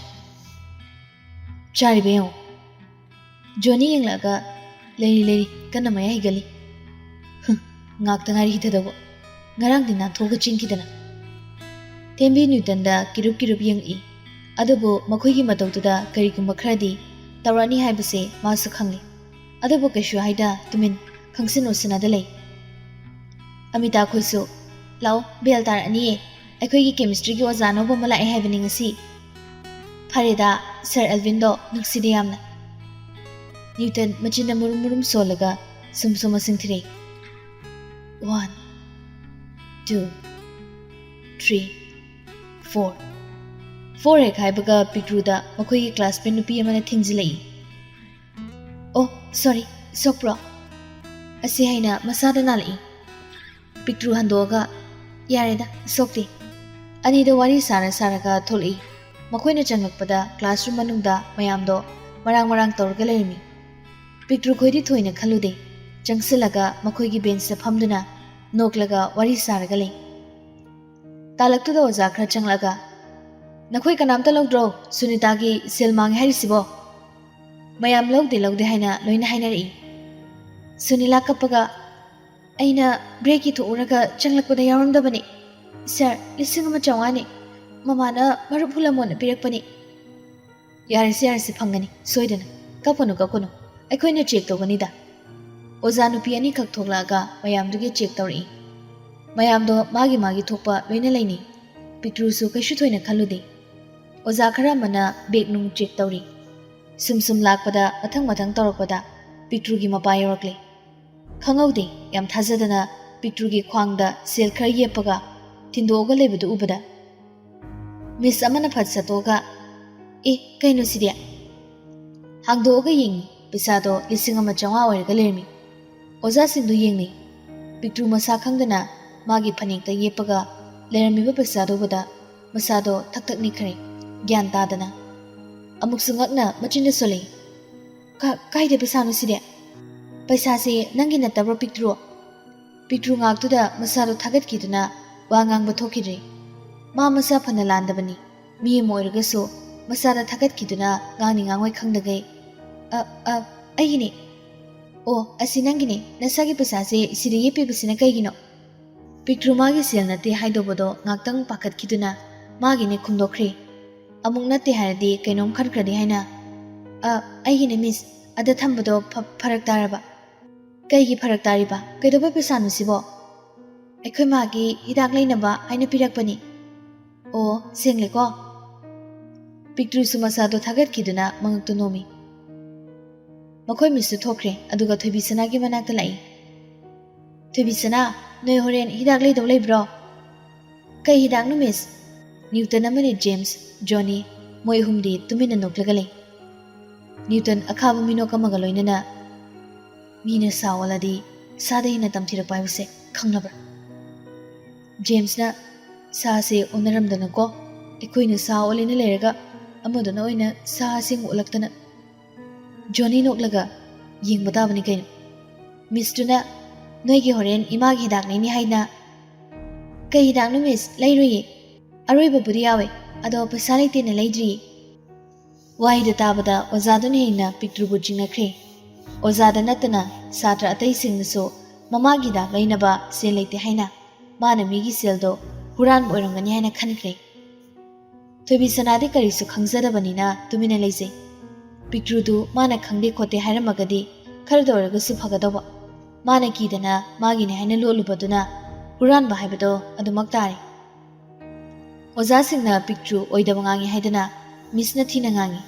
ꯆꯥꯔꯤꯕ ꯌꯦꯡꯉꯨ꯫ ꯖꯣꯅꯤ ꯌꯦꯡꯂꯛꯑꯒ, "ꯂꯩꯔꯤ, ꯂꯩꯔꯤ, ꯀꯟꯅ ꯃꯌꯥ ꯍꯤꯒꯠꯂꯤ꯫" "ꯍꯨꯝ, ꯉꯥꯛꯇ ꯉꯥꯏꯔꯤ ꯍꯤꯊꯗꯧꯕ꯫ ꯉꯔꯥꯡꯗꯤ ꯅꯥꯟꯊꯣꯛꯑꯒ ꯆꯦꯟꯈꯤꯗꯅ꯫" ꯊꯦꯝꯕꯤ ꯅ꯭ꯌꯨꯇꯟꯗ ꯀꯤꯔꯨꯞ ꯀꯤꯔꯨꯞ ꯌꯦꯡꯉꯛꯏ꯫ ꯑꯗꯨꯕꯨ ꯃꯈꯣꯏꯒꯤ ꯃꯇꯧꯗꯨꯗ ꯀꯔꯤꯒꯨꯝꯕ ꯈꯔꯗꯤ ꯇꯧꯔꯛꯑꯅꯤ ꯍꯥꯏꯕꯁꯦ ꯃꯥꯁꯨ ꯈꯪꯂꯤ꯫ ꯑꯗꯨꯕꯨ ꯀꯩꯁꯨ ꯍꯥꯏꯗ ꯇꯨꯃꯤꯟ ꯈꯪꯁꯤꯟ ꯎꯁꯤꯟꯅꯗ ꯂꯩ꯫ ꯑꯃꯤꯇꯥ ꯈꯣꯏꯁꯨ, "ꯂꯥꯛꯑꯣ, bell ꯇꯥꯔꯛꯑꯅꯤꯌꯦ꯫ ꯑꯩꯈꯣꯏꯒꯤ chemistry-ꯒꯤ ꯑꯣꯖꯥ ꯑꯅꯧꯕ ꯑꯃ ꯂꯥꯛꯑꯦ ꯍꯥꯏꯕꯅꯤ ꯉꯁꯤ꯫" "ꯐꯔꯦꯗ, Sir Alvin-ꯗꯣ ꯅꯨꯡꯁꯤꯗꯦ ꯌꯥꯝꯅ꯫" ꯅ꯭ꯌꯨꯇꯟ ꯃꯆꯤꯟꯗ ꯃꯨꯔꯨꯝ ꯃꯨꯔꯨꯝ ꯁꯣꯜꯂꯒ ꯁꯨꯝ ꯁꯨꯝ ꯃꯁꯤꯡ ꯊꯤꯔꯛꯏ꯫ "One, two, three, four꯫" Four ꯍꯦꯛ ꯍꯥꯏꯕꯒ ꯄꯤꯛꯇ꯭ꯔꯨꯗ ꯃꯈꯣꯏꯒꯤ classmate ꯅꯨꯄꯤ ꯑꯃꯅ ꯊꯤꯡꯖꯤꯜꯂꯛꯏ꯫ "ꯑꯣ, sorry, ꯁꯣꯛꯄ꯭ꯔꯣ?" ꯑꯁꯤ ꯍꯥꯏꯅ ꯃꯁꯥꯗ ꯅꯥꯜꯂꯛꯏ꯫ ꯄꯤꯛꯇ꯭ꯔꯨ ꯍꯟꯗꯣꯛꯑꯒ, "ꯌꯥꯔꯦꯗ, ꯁꯣꯛꯇꯦ꯫" ꯑꯅꯤꯗꯣ ꯋꯥꯔꯤ ꯁꯥꯔ ꯁꯥꯔꯒ ꯊꯣꯛꯂꯛꯏ꯫ ꯃꯈꯣꯏꯅ ꯆꯪꯂꯛꯄꯗ classroom ꯃꯅꯨꯡꯗ ꯃꯌꯥꯝꯗꯣ ꯃꯔꯥꯡ ꯃꯔꯥꯡ ꯇꯧꯔꯒ ꯂꯩꯔꯝꯃꯤ꯫ ꯄꯤꯛꯇ꯭ꯔꯨ ꯈꯣꯏꯗꯤ ꯊꯣꯏꯅ ꯈꯜꯂꯨꯗꯦ꯫ ꯆꯪꯁꯤꯜꯂꯒ ꯃꯈꯣꯏꯒꯤ bench-ꯇ ꯐꯝꯗꯨꯅ ꯅꯣꯛꯂꯒ ꯋꯥꯔꯤ ꯁꯥꯔꯒ ꯂꯩ꯫ ꯇꯥꯂꯛꯇꯨꯗ ꯑꯣꯖꯥ ꯈꯔ ꯆꯪꯂꯛꯑꯒ, "ꯅꯈꯣꯏ ꯀꯅꯥꯝꯇ ꯂꯧꯗ꯭ꯔꯣ ꯁꯨꯅꯤꯇꯥꯒꯤ ꯁꯦꯜ ꯃꯥꯡꯉꯦ ꯍꯥꯏꯔꯤꯁꯤꯕꯣ?" ꯃꯌꯥꯝ ꯂꯧꯗꯦ ꯂꯧꯗꯦ ꯍꯥꯏꯅ ꯂꯣꯏꯅ ꯍꯥꯏꯅꯔꯛꯏ꯫ ꯁꯨꯅꯤꯂꯥ ꯀꯞꯄꯒ, "ꯑꯩꯅ break-ꯀꯤ ꯊꯣꯛꯎꯔꯒ ꯆꯪꯂꯛꯄꯗ ꯌꯥꯎꯔꯝꯗꯕꯅꯤ꯫ Sir, ꯂꯤꯁꯤꯡ ꯑꯃ ꯆꯥꯝꯃꯉꯥꯅꯤ꯫ ꯃꯃꯥꯅ ꯃꯔꯨꯞ ꯍꯨꯜꯂꯝꯃꯣꯅ ꯄꯤꯔꯛꯄꯅꯤ꯫" "ꯌꯥꯔꯦꯁꯦ, ꯌꯥꯔꯦꯁꯦ, ꯐꯪꯒꯅꯤ ꯁꯣꯏꯗꯅ꯫ ꯀꯞꯀꯅꯨ, ꯀꯞꯀꯅꯨ꯫ ꯑꯩꯈꯣꯏꯅ check ꯇꯧꯒꯅꯤꯗ꯫" ꯑꯣꯖꯥ ꯅꯨꯄꯤ ꯑꯅꯤꯈꯛ ꯊꯣꯛꯂꯛꯑꯒ ꯃꯌꯥꯝꯗꯨꯒꯤ check ꯇꯧꯔꯛꯏ꯫ ꯃꯌꯥꯝꯗꯣ ꯃꯥꯒꯤ ꯃꯥꯒꯤ ꯊꯣꯛꯄ ꯂꯣꯏꯅ ꯂꯩꯅꯩ꯫ ꯄꯤꯛꯇ꯭ꯔꯨꯁꯨ ꯀꯩꯁꯨ ꯊꯣꯏꯅ ꯈꯜꯂꯨꯗꯦ꯫ ꯑꯣꯖꯥ ꯈꯔ ꯑꯃꯅ ꯕꯦꯒ ꯅꯨꯡ ꯆꯦꯛ ꯇꯧꯔꯤ꯫ ꯁꯨꯝ ꯁꯨꯝ ꯂꯥꯛꯄꯗ, ꯃꯊꯪ ꯃꯊꯪ ꯇꯧꯔꯛꯄꯗ ꯄꯤꯛꯇ꯭ꯔꯨꯒꯤ ꯃꯄꯥ ꯌꯧꯔꯛꯂꯦ꯫ ꯈꯪꯍꯧꯗꯦ, ꯌꯥꯝ ꯊꯥꯖꯗꯅ ꯄꯤꯛꯇ꯭ꯔꯨꯒꯤ ꯈ꯭ꯋꯥꯡꯗ ꯁꯦꯜ ꯈꯔ ꯌꯦꯞꯄꯒ ꯊꯤꯟꯗꯣꯛꯑꯒ ꯂꯩꯕꯗꯨ ꯎꯕꯗ, ꯃꯤꯁ ꯑꯃꯅ ꯐꯠ ꯁꯠꯇꯣꯛꯑꯒ, "ꯑꯦ, ꯀꯩꯅꯣ ꯁꯤꯗꯤ?" ꯍꯥꯡꯗꯣꯛꯑꯒ ꯌꯦꯡꯉꯤ, ꯄꯩꯁꯥꯗꯣ ꯂꯤꯁꯤꯡ ꯑꯃ ꯆꯥꯝꯃꯉꯥ ꯑꯣꯏꯔꯒ ꯂꯩꯔꯝꯃꯤ꯫ ꯑꯣꯖꯥꯁꯤꯡꯗꯨ ꯌꯦꯡꯅꯩ꯫ ꯄꯤꯛꯇ꯭ꯔꯨ ꯃꯁꯥ ꯈꯪꯗꯅ ꯃꯥꯒꯤ ꯐꯅꯦꯛꯇ ꯌꯦꯞꯄꯒ ꯂꯩꯔꯝꯃꯤꯕ ꯄꯩꯁꯥꯗꯨ ꯎꯕꯗ ꯃꯁꯥꯗꯣ ꯊꯛ ꯊꯛ ꯅꯤꯛꯈ꯭ꯔꯦ, ꯒ꯭ꯌꯥꯟ ꯇꯥꯗꯅ꯫ ꯑꯃꯨꯛꯁꯨ ꯉꯛꯅ ꯃꯆꯤꯟꯗ ꯁꯣꯜꯂꯛꯏ, "ꯀ-, ꯀꯥꯏꯗ ꯄꯩꯁꯥꯅꯣ ꯁꯤꯗꯤ? ꯄꯩꯁꯥꯁꯦ ꯅꯪꯒꯤ ꯅꯠꯇꯕ꯭ꯔꯣ, ꯄꯤꯛꯇ꯭ꯔꯨ?" ꯄꯤꯛꯇ꯭ꯔꯨ ꯉꯥꯛꯇꯨꯗ ꯃꯁꯥꯗꯣ ꯊꯥꯒꯠꯈꯤꯗꯨꯅ ꯋꯥ ꯉꯥꯡꯕ ꯊꯣꯛꯈꯤꯗ꯭ꯔꯦ꯫ ꯃꯥ ꯃꯁꯥ ꯐꯅ ꯂꯥꯟꯗꯕꯅꯤ, ꯃꯤ ꯑꯃ ꯑꯣꯏꯔꯒꯁꯨ ꯃꯁꯥꯗ ꯊꯥꯒꯠꯈꯤꯗꯨꯅ ꯉꯥꯡꯅꯤ ꯉꯥꯡꯉꯣꯏ ꯈꯪꯗꯈꯩ, "ꯑ, ꯑ, ꯑꯩꯒꯤꯅꯦ꯫ ꯑꯣ, ꯑꯁꯤ ꯅꯪꯒꯤꯅꯦ꯫ ꯅꯁꯥꯒꯤ ꯄꯩꯁꯥꯁꯦ ꯁꯤꯗ ꯌꯦꯞꯄꯤꯕꯁꯤꯅ ꯀꯩꯒꯤꯅꯣ?" ꯄꯤꯛꯇ꯭ꯔꯨ ꯃꯥꯒꯤ ꯁꯦꯜ ꯅꯠꯇꯦ ꯍꯥꯏꯗꯧꯕꯗꯣ ꯉꯥꯛꯇꯪ ꯄꯥꯈꯠꯈꯤꯗꯨꯅ ꯃꯥꯒꯤꯅꯦ ꯈꯨꯝꯗꯣꯛꯈ꯭ꯔꯦ꯫ ꯑꯃꯨꯛ ꯅꯠꯇꯦ ꯍꯥꯏꯔꯗꯤ ꯀꯩꯅꯣꯝ ꯈꯟꯈ꯭ꯔꯗꯤ ꯍꯥꯏꯅ꯫ "ꯑ, ꯑꯩꯒꯤꯅꯦ, ꯃꯤꯁ꯫ ꯑꯗ ꯊꯝꯕꯗꯣ ꯐ-, ꯐꯔꯛ ꯇꯥꯔꯕ?" "ꯀꯩꯒꯤ ꯐꯔꯛ ꯇꯥꯔꯤꯕ? ꯀꯩꯗꯧꯕꯩ ꯄꯩꯁꯥꯅꯣ ꯁꯤꯕꯣ?" "ꯑꯩꯈꯣꯏ ꯃꯥꯒꯤ ꯍꯤꯗꯥꯛ ꯂꯩꯅꯕ ꯍꯥꯏꯅ ꯄꯤꯔꯛꯄꯅꯤ꯫" "ꯑꯣ, ꯁꯦꯡꯂꯦꯀꯣ?" ꯄꯤꯛꯇ꯭ꯔꯨꯁꯨ ꯃꯁꯥꯗꯣ ꯊꯥꯒꯠꯈꯤꯗꯨꯅ ꯃꯉꯛꯇꯨ ꯅꯣꯝꯃꯤ꯫ ꯃꯈꯣꯏ ꯃꯤꯁꯁꯨ ꯊꯣꯛꯈ꯭ꯔꯦ, ꯑꯗꯨꯒ ꯊꯣꯏꯕꯤꯁꯅꯥꯒꯤ ꯃꯅꯥꯛꯇ ꯂꯥꯛꯏ꯫ "ꯊꯣꯏꯕꯤꯁꯅꯥ, ꯅꯣꯏ ꯍꯣꯔꯦꯟ ꯍꯤꯗꯥꯛ ꯂꯩꯗꯧ ꯂꯩꯕ꯭ꯔꯣ?" "ꯀꯩ ꯍꯤꯗꯥꯛꯅꯣ, ꯃꯤꯁ?" "ꯅ꯭ꯌꯨꯇꯟ ꯑꯃꯅꯦ ꯖꯦꯝꯁ, ꯖꯣꯅꯤ, ꯃꯣꯏ ꯑꯍꯨꯝꯗꯤ ꯇꯨꯃꯤꯟꯅ ꯅꯣꯛꯂꯒ ꯂꯩ꯫ ꯅ꯭ꯌꯨꯇꯟ ꯑꯈꯥꯕ ꯃꯤꯅꯣꯛ ꯑꯃꯒ ꯂꯣꯏꯅꯅ, "ꯃꯤꯅ ꯁꯥ ꯑꯣꯜꯂꯗꯤ ꯁꯥꯗ ꯍꯦꯟꯅ ꯇꯝꯊꯤꯔꯛꯄ ꯍꯥꯏꯕꯁꯦ ꯈꯪꯂꯕ꯭ꯔꯥ?" ꯖꯦꯝꯁꯅ, "ꯁꯥꯁꯦ ꯑꯣꯟꯅꯔꯝꯗꯅꯀꯣ, ꯑꯩꯈꯣꯏꯅ ꯁꯥ ꯑꯣꯜꯂꯦꯅ ꯂꯩꯔꯒ ꯑꯃꯗꯨꯅ ꯑꯣꯏꯅ ꯁꯥ ꯑꯁꯦꯡꯕ ꯑꯣꯜꯂꯛꯇꯅ꯫" ꯖꯣꯅꯤ ꯅꯣꯛꯂꯒ, "ꯌꯦꯡꯕ ꯇꯥꯕꯅꯤ ꯀꯩꯅꯣ꯫" ꯃꯤꯁꯇꯨꯅ, "ꯅꯣꯏꯒꯤ ꯍꯣꯔꯦꯟ ꯏꯃꯥꯒꯤ ꯍꯤꯗꯥꯛ ꯂꯩꯅꯤ ꯍꯥꯏꯅ꯫" "ꯀꯩ ꯍꯤꯗꯥꯛꯅꯣ, ꯃꯤꯁ? ꯂꯩꯔꯨꯏꯌꯦ꯫ ꯑꯔꯣꯏꯕꯕꯨꯗꯤ ꯌꯥꯎꯋꯦ, ꯑꯗꯣ ꯄꯩꯁꯥ ꯂꯩꯇꯦꯅ ꯂꯩꯗ꯭ꯔꯤꯌꯦ꯫" ꯋꯥꯍꯩꯗꯨ ꯇꯥꯕꯗ ꯑꯣꯖꯥꯗꯨꯅ ꯍꯦꯟꯅ ꯄꯤꯛꯇ꯭ꯔꯨꯕꯨ ꯆꯤꯡꯅꯈ꯭ꯔꯦ꯫ ꯑꯣꯖꯥꯗ ꯅꯠꯇꯅ ꯁꯥꯇ꯭ꯔ ꯑꯇꯩꯁꯤꯡꯅꯁꯨ ꯃꯃꯥꯒꯤ ꯍꯤꯗꯥꯛ ꯂꯩꯅꯕ ꯁꯦꯜ ꯂꯩꯇꯦ ꯍꯥꯏꯅ, ꯃꯥꯅ ꯃꯤꯒꯤ ꯁꯦꯜꯗꯣ ꯍꯨꯔꯥꯟꯕ ꯑꯣꯏꯔꯝꯒꯅꯤ ꯍꯥꯏꯅ ꯈꯟꯈ꯭ꯔꯦ꯫ ꯊꯣꯏꯕꯤꯁꯅꯥꯗꯤ ꯀꯔꯤꯁꯨ ꯈꯪꯖꯗꯕꯅꯤꯅ ꯇꯨꯃꯤꯟꯅ ꯂꯩꯖꯩ꯫ ꯄꯤꯛꯇ꯭ꯔꯨꯗꯨ ꯃꯥꯅ ꯈꯪꯗꯦ ꯈꯣꯠꯇꯦ ꯍꯥꯏꯔꯝꯃꯒꯗꯤ ꯈꯔꯗ ꯑꯣꯏꯔꯒꯁꯨ ꯐꯒꯗꯧꯕ꯫ ꯃꯥꯅ ꯀꯤꯗꯅ ꯃꯥꯒꯤꯅꯦ ꯍꯥꯏꯅ ꯂꯣꯠꯂꯨꯕꯗꯨꯅ ꯍꯨꯔꯥꯟꯕ ꯍꯥꯏꯕꯗꯣ ꯑꯗꯨꯃꯛ ꯇꯥꯔꯦ꯫ ꯑꯣꯖꯥꯁꯤꯡꯅ ꯄꯤꯛꯇ꯭ꯔꯨ ꯑꯣꯏꯗꯕ ꯉꯥꯡꯉꯤ ꯍꯥꯏꯗꯅ ꯃꯤꯁꯅ ꯊꯤꯅ ꯉꯥꯡꯉꯤ꯫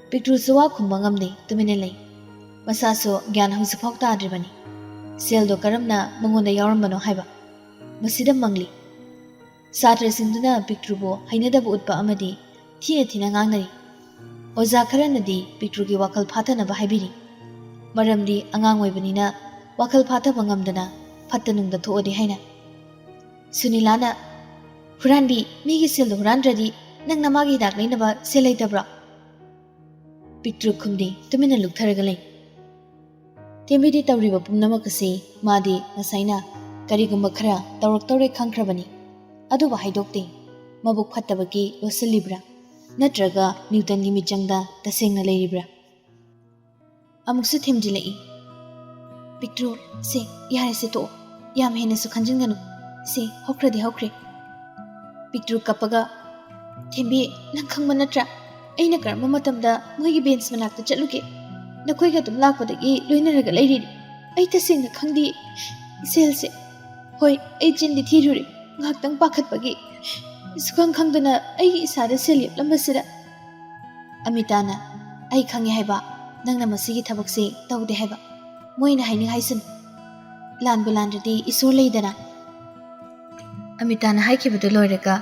ꯄꯤꯛꯇ꯭ꯔꯨꯁꯨ ꯋꯥ ꯈꯨꯝꯕ ꯉꯝꯗꯦ, ꯇꯨꯃꯤꯟꯅ ꯂꯩ꯫ ꯃꯁꯥꯁꯨ ꯒ꯭ꯌꯥꯟ ꯍꯧꯖꯤꯛꯐꯥꯎ ꯇꯥꯗ꯭ꯔꯤꯕꯅꯤ꯫ ꯁꯦꯜꯗꯣ ꯀꯔꯝꯅ ꯃꯉꯣꯟꯗ ꯌꯥꯎꯔꯝꯕꯅꯣ ꯍꯥꯏꯕ꯫ ꯃꯁꯤꯗ ꯃꯪꯂꯤ꯫ ꯁꯥꯇ꯭ꯔꯁꯤꯡꯗꯨꯅ ꯄꯤꯛꯇ꯭ꯔꯨꯕꯨ ꯍꯩꯅꯗꯕ ꯎꯠꯄ ꯑꯃꯗꯤ ꯊꯤꯅ ꯊꯤꯅ ꯉꯥꯡꯅꯔꯤ꯫ ꯑꯣꯖꯥ ꯈꯔꯅꯗꯤ ꯄꯤꯛꯇ꯭ꯔꯨꯒꯤ ꯋꯥꯈꯜ ꯐꯥꯊꯅꯕ ꯍꯥꯏꯕꯤꯔꯤ, ꯃꯔꯝꯗꯤ ꯑꯉꯥꯡ ꯑꯣꯏꯕꯅꯤꯅ ꯋꯥꯈꯜ ꯐꯥꯊꯕ ꯉꯝꯗꯅ ꯐꯠꯇ ꯅꯨꯡꯗ ꯊꯣꯛꯑꯗꯤ ꯍꯥꯏꯅ꯫ ꯁꯨꯅꯤꯂꯥꯅ, "ꯍꯨꯔꯥꯟꯕꯤ, ꯃꯤꯒꯤ ꯁꯦꯜꯗꯣ ꯍꯨꯔꯥꯟꯗ꯭ꯔꯗꯤ ꯅꯪ ꯅꯃꯥꯒꯤ ꯍꯤꯗꯥꯛ ꯂꯩꯅꯕ ꯁꯦꯜ ꯂꯩꯇꯕ꯭ꯔꯣ?" ꯄꯤꯛꯇ꯭ꯔꯨ ꯈꯨꯝꯗꯦ, ꯇꯨꯃꯤꯟꯅ ꯂꯨꯞꯊꯔꯒ ꯂꯩ꯫ ꯊꯦꯝꯕꯤꯗꯤ ꯇꯧꯔꯤꯕ ꯄꯨꯝꯅꯃꯛ ꯑꯁꯤ ꯃꯥꯗꯤ ꯉꯁꯥꯏꯅ ꯀꯔꯤꯒꯨꯝꯕ ꯈꯔ ꯇꯧꯔꯛꯇꯧꯔꯦ ꯈꯪꯈ꯭ꯔꯕꯅꯤ꯫ ꯑꯗꯨꯕꯨ ꯍꯥꯏꯗꯣꯛꯇꯦ꯫ ꯃꯕꯨꯛ ꯐꯠꯇꯕꯒꯤ ꯂꯣꯠꯁꯤꯜꯂꯤꯕ꯭ꯔꯥ? ꯅꯠꯇ꯭ꯔꯒ ꯅ꯭ꯌꯨꯇꯟꯒꯤ ꯃꯤꯠꯆꯪꯗ ꯇꯁꯦꯡꯅ ꯂꯩꯔꯤꯕ꯭ꯔꯥ? ꯑꯃꯨꯛꯁꯨ ꯊꯦꯝꯖꯤꯜꯂꯛꯏ꯫ "ꯄꯤꯛꯇ꯭ꯔꯨ, ꯁꯦ, ꯌꯥꯔꯦꯁꯦ, ꯇꯣꯛꯑꯣ꯫ ꯌꯥꯝ ꯍꯦꯟꯅꯁꯨ ꯈꯟꯖꯤꯟꯒꯅꯨ꯫ ꯁꯦ, ꯍꯧꯈ꯭ꯔꯗꯤ ꯍꯧꯈ꯭ꯔꯦ꯫" ꯄꯤꯛꯇ꯭ꯔꯨ ꯀꯞꯄꯒ, "ꯊꯦꯝꯕꯤ, ꯅꯪ ꯈꯪꯕ ꯅꯠꯇ꯭ꯔꯥ? ꯑꯩꯅ ꯀꯔꯝꯕ ꯃꯇꯝꯗ ꯃꯣꯏꯒꯤ ꯕꯦꯟꯁ ꯃꯅꯥꯛꯇ ꯆꯠꯂꯨꯒꯦ? ꯅꯈꯣꯏꯒ ꯑꯗꯨꯝ ꯂꯥꯛꯄꯗꯒꯤ ꯂꯣꯏꯅꯔꯒ ꯂꯩꯔꯤꯅꯤ꯫ ꯑꯩ ꯇꯁꯦꯡꯅ ꯈꯪꯗꯦ꯫ ꯁꯦꯜꯁꯦ, ꯍꯣꯏ, ꯑꯩ ꯆꯤꯟꯗꯤ ꯊꯤꯔꯨꯔꯦ, ꯉꯥꯏꯍꯥꯛꯇꯪ ꯄꯥꯈꯠꯄꯒꯤ꯫ ꯁꯨꯈꯪ ꯈꯪꯗꯅ ꯑꯩꯒꯤ ꯏꯁꯥꯗ ꯁꯦꯜ ꯂꯦꯞꯂꯝꯕꯁꯤꯗ꯫" ꯑꯃꯤꯇꯥꯅ, "ꯑꯩ ꯈꯪꯉꯦ ꯍꯥꯏꯕ, ꯅꯪꯅ ꯃꯁꯤꯒꯤ ꯊꯕꯛꯁꯦ ꯇꯧꯗꯦ ꯍꯥꯏꯕ꯫ ꯃꯣꯏꯅ ꯍꯥꯏꯅꯤꯡ ꯍꯥꯏꯁꯅꯨ꯫ ꯂꯥꯟꯕꯨ ꯂꯥꯟꯗ꯭ꯔꯗꯤ ꯏꯁꯣꯔ ꯂꯩꯗꯅ꯫" ꯑꯃꯤꯇꯥꯅ ꯍꯥꯏꯈꯤꯕꯗꯨ ꯂꯣꯏꯔꯒ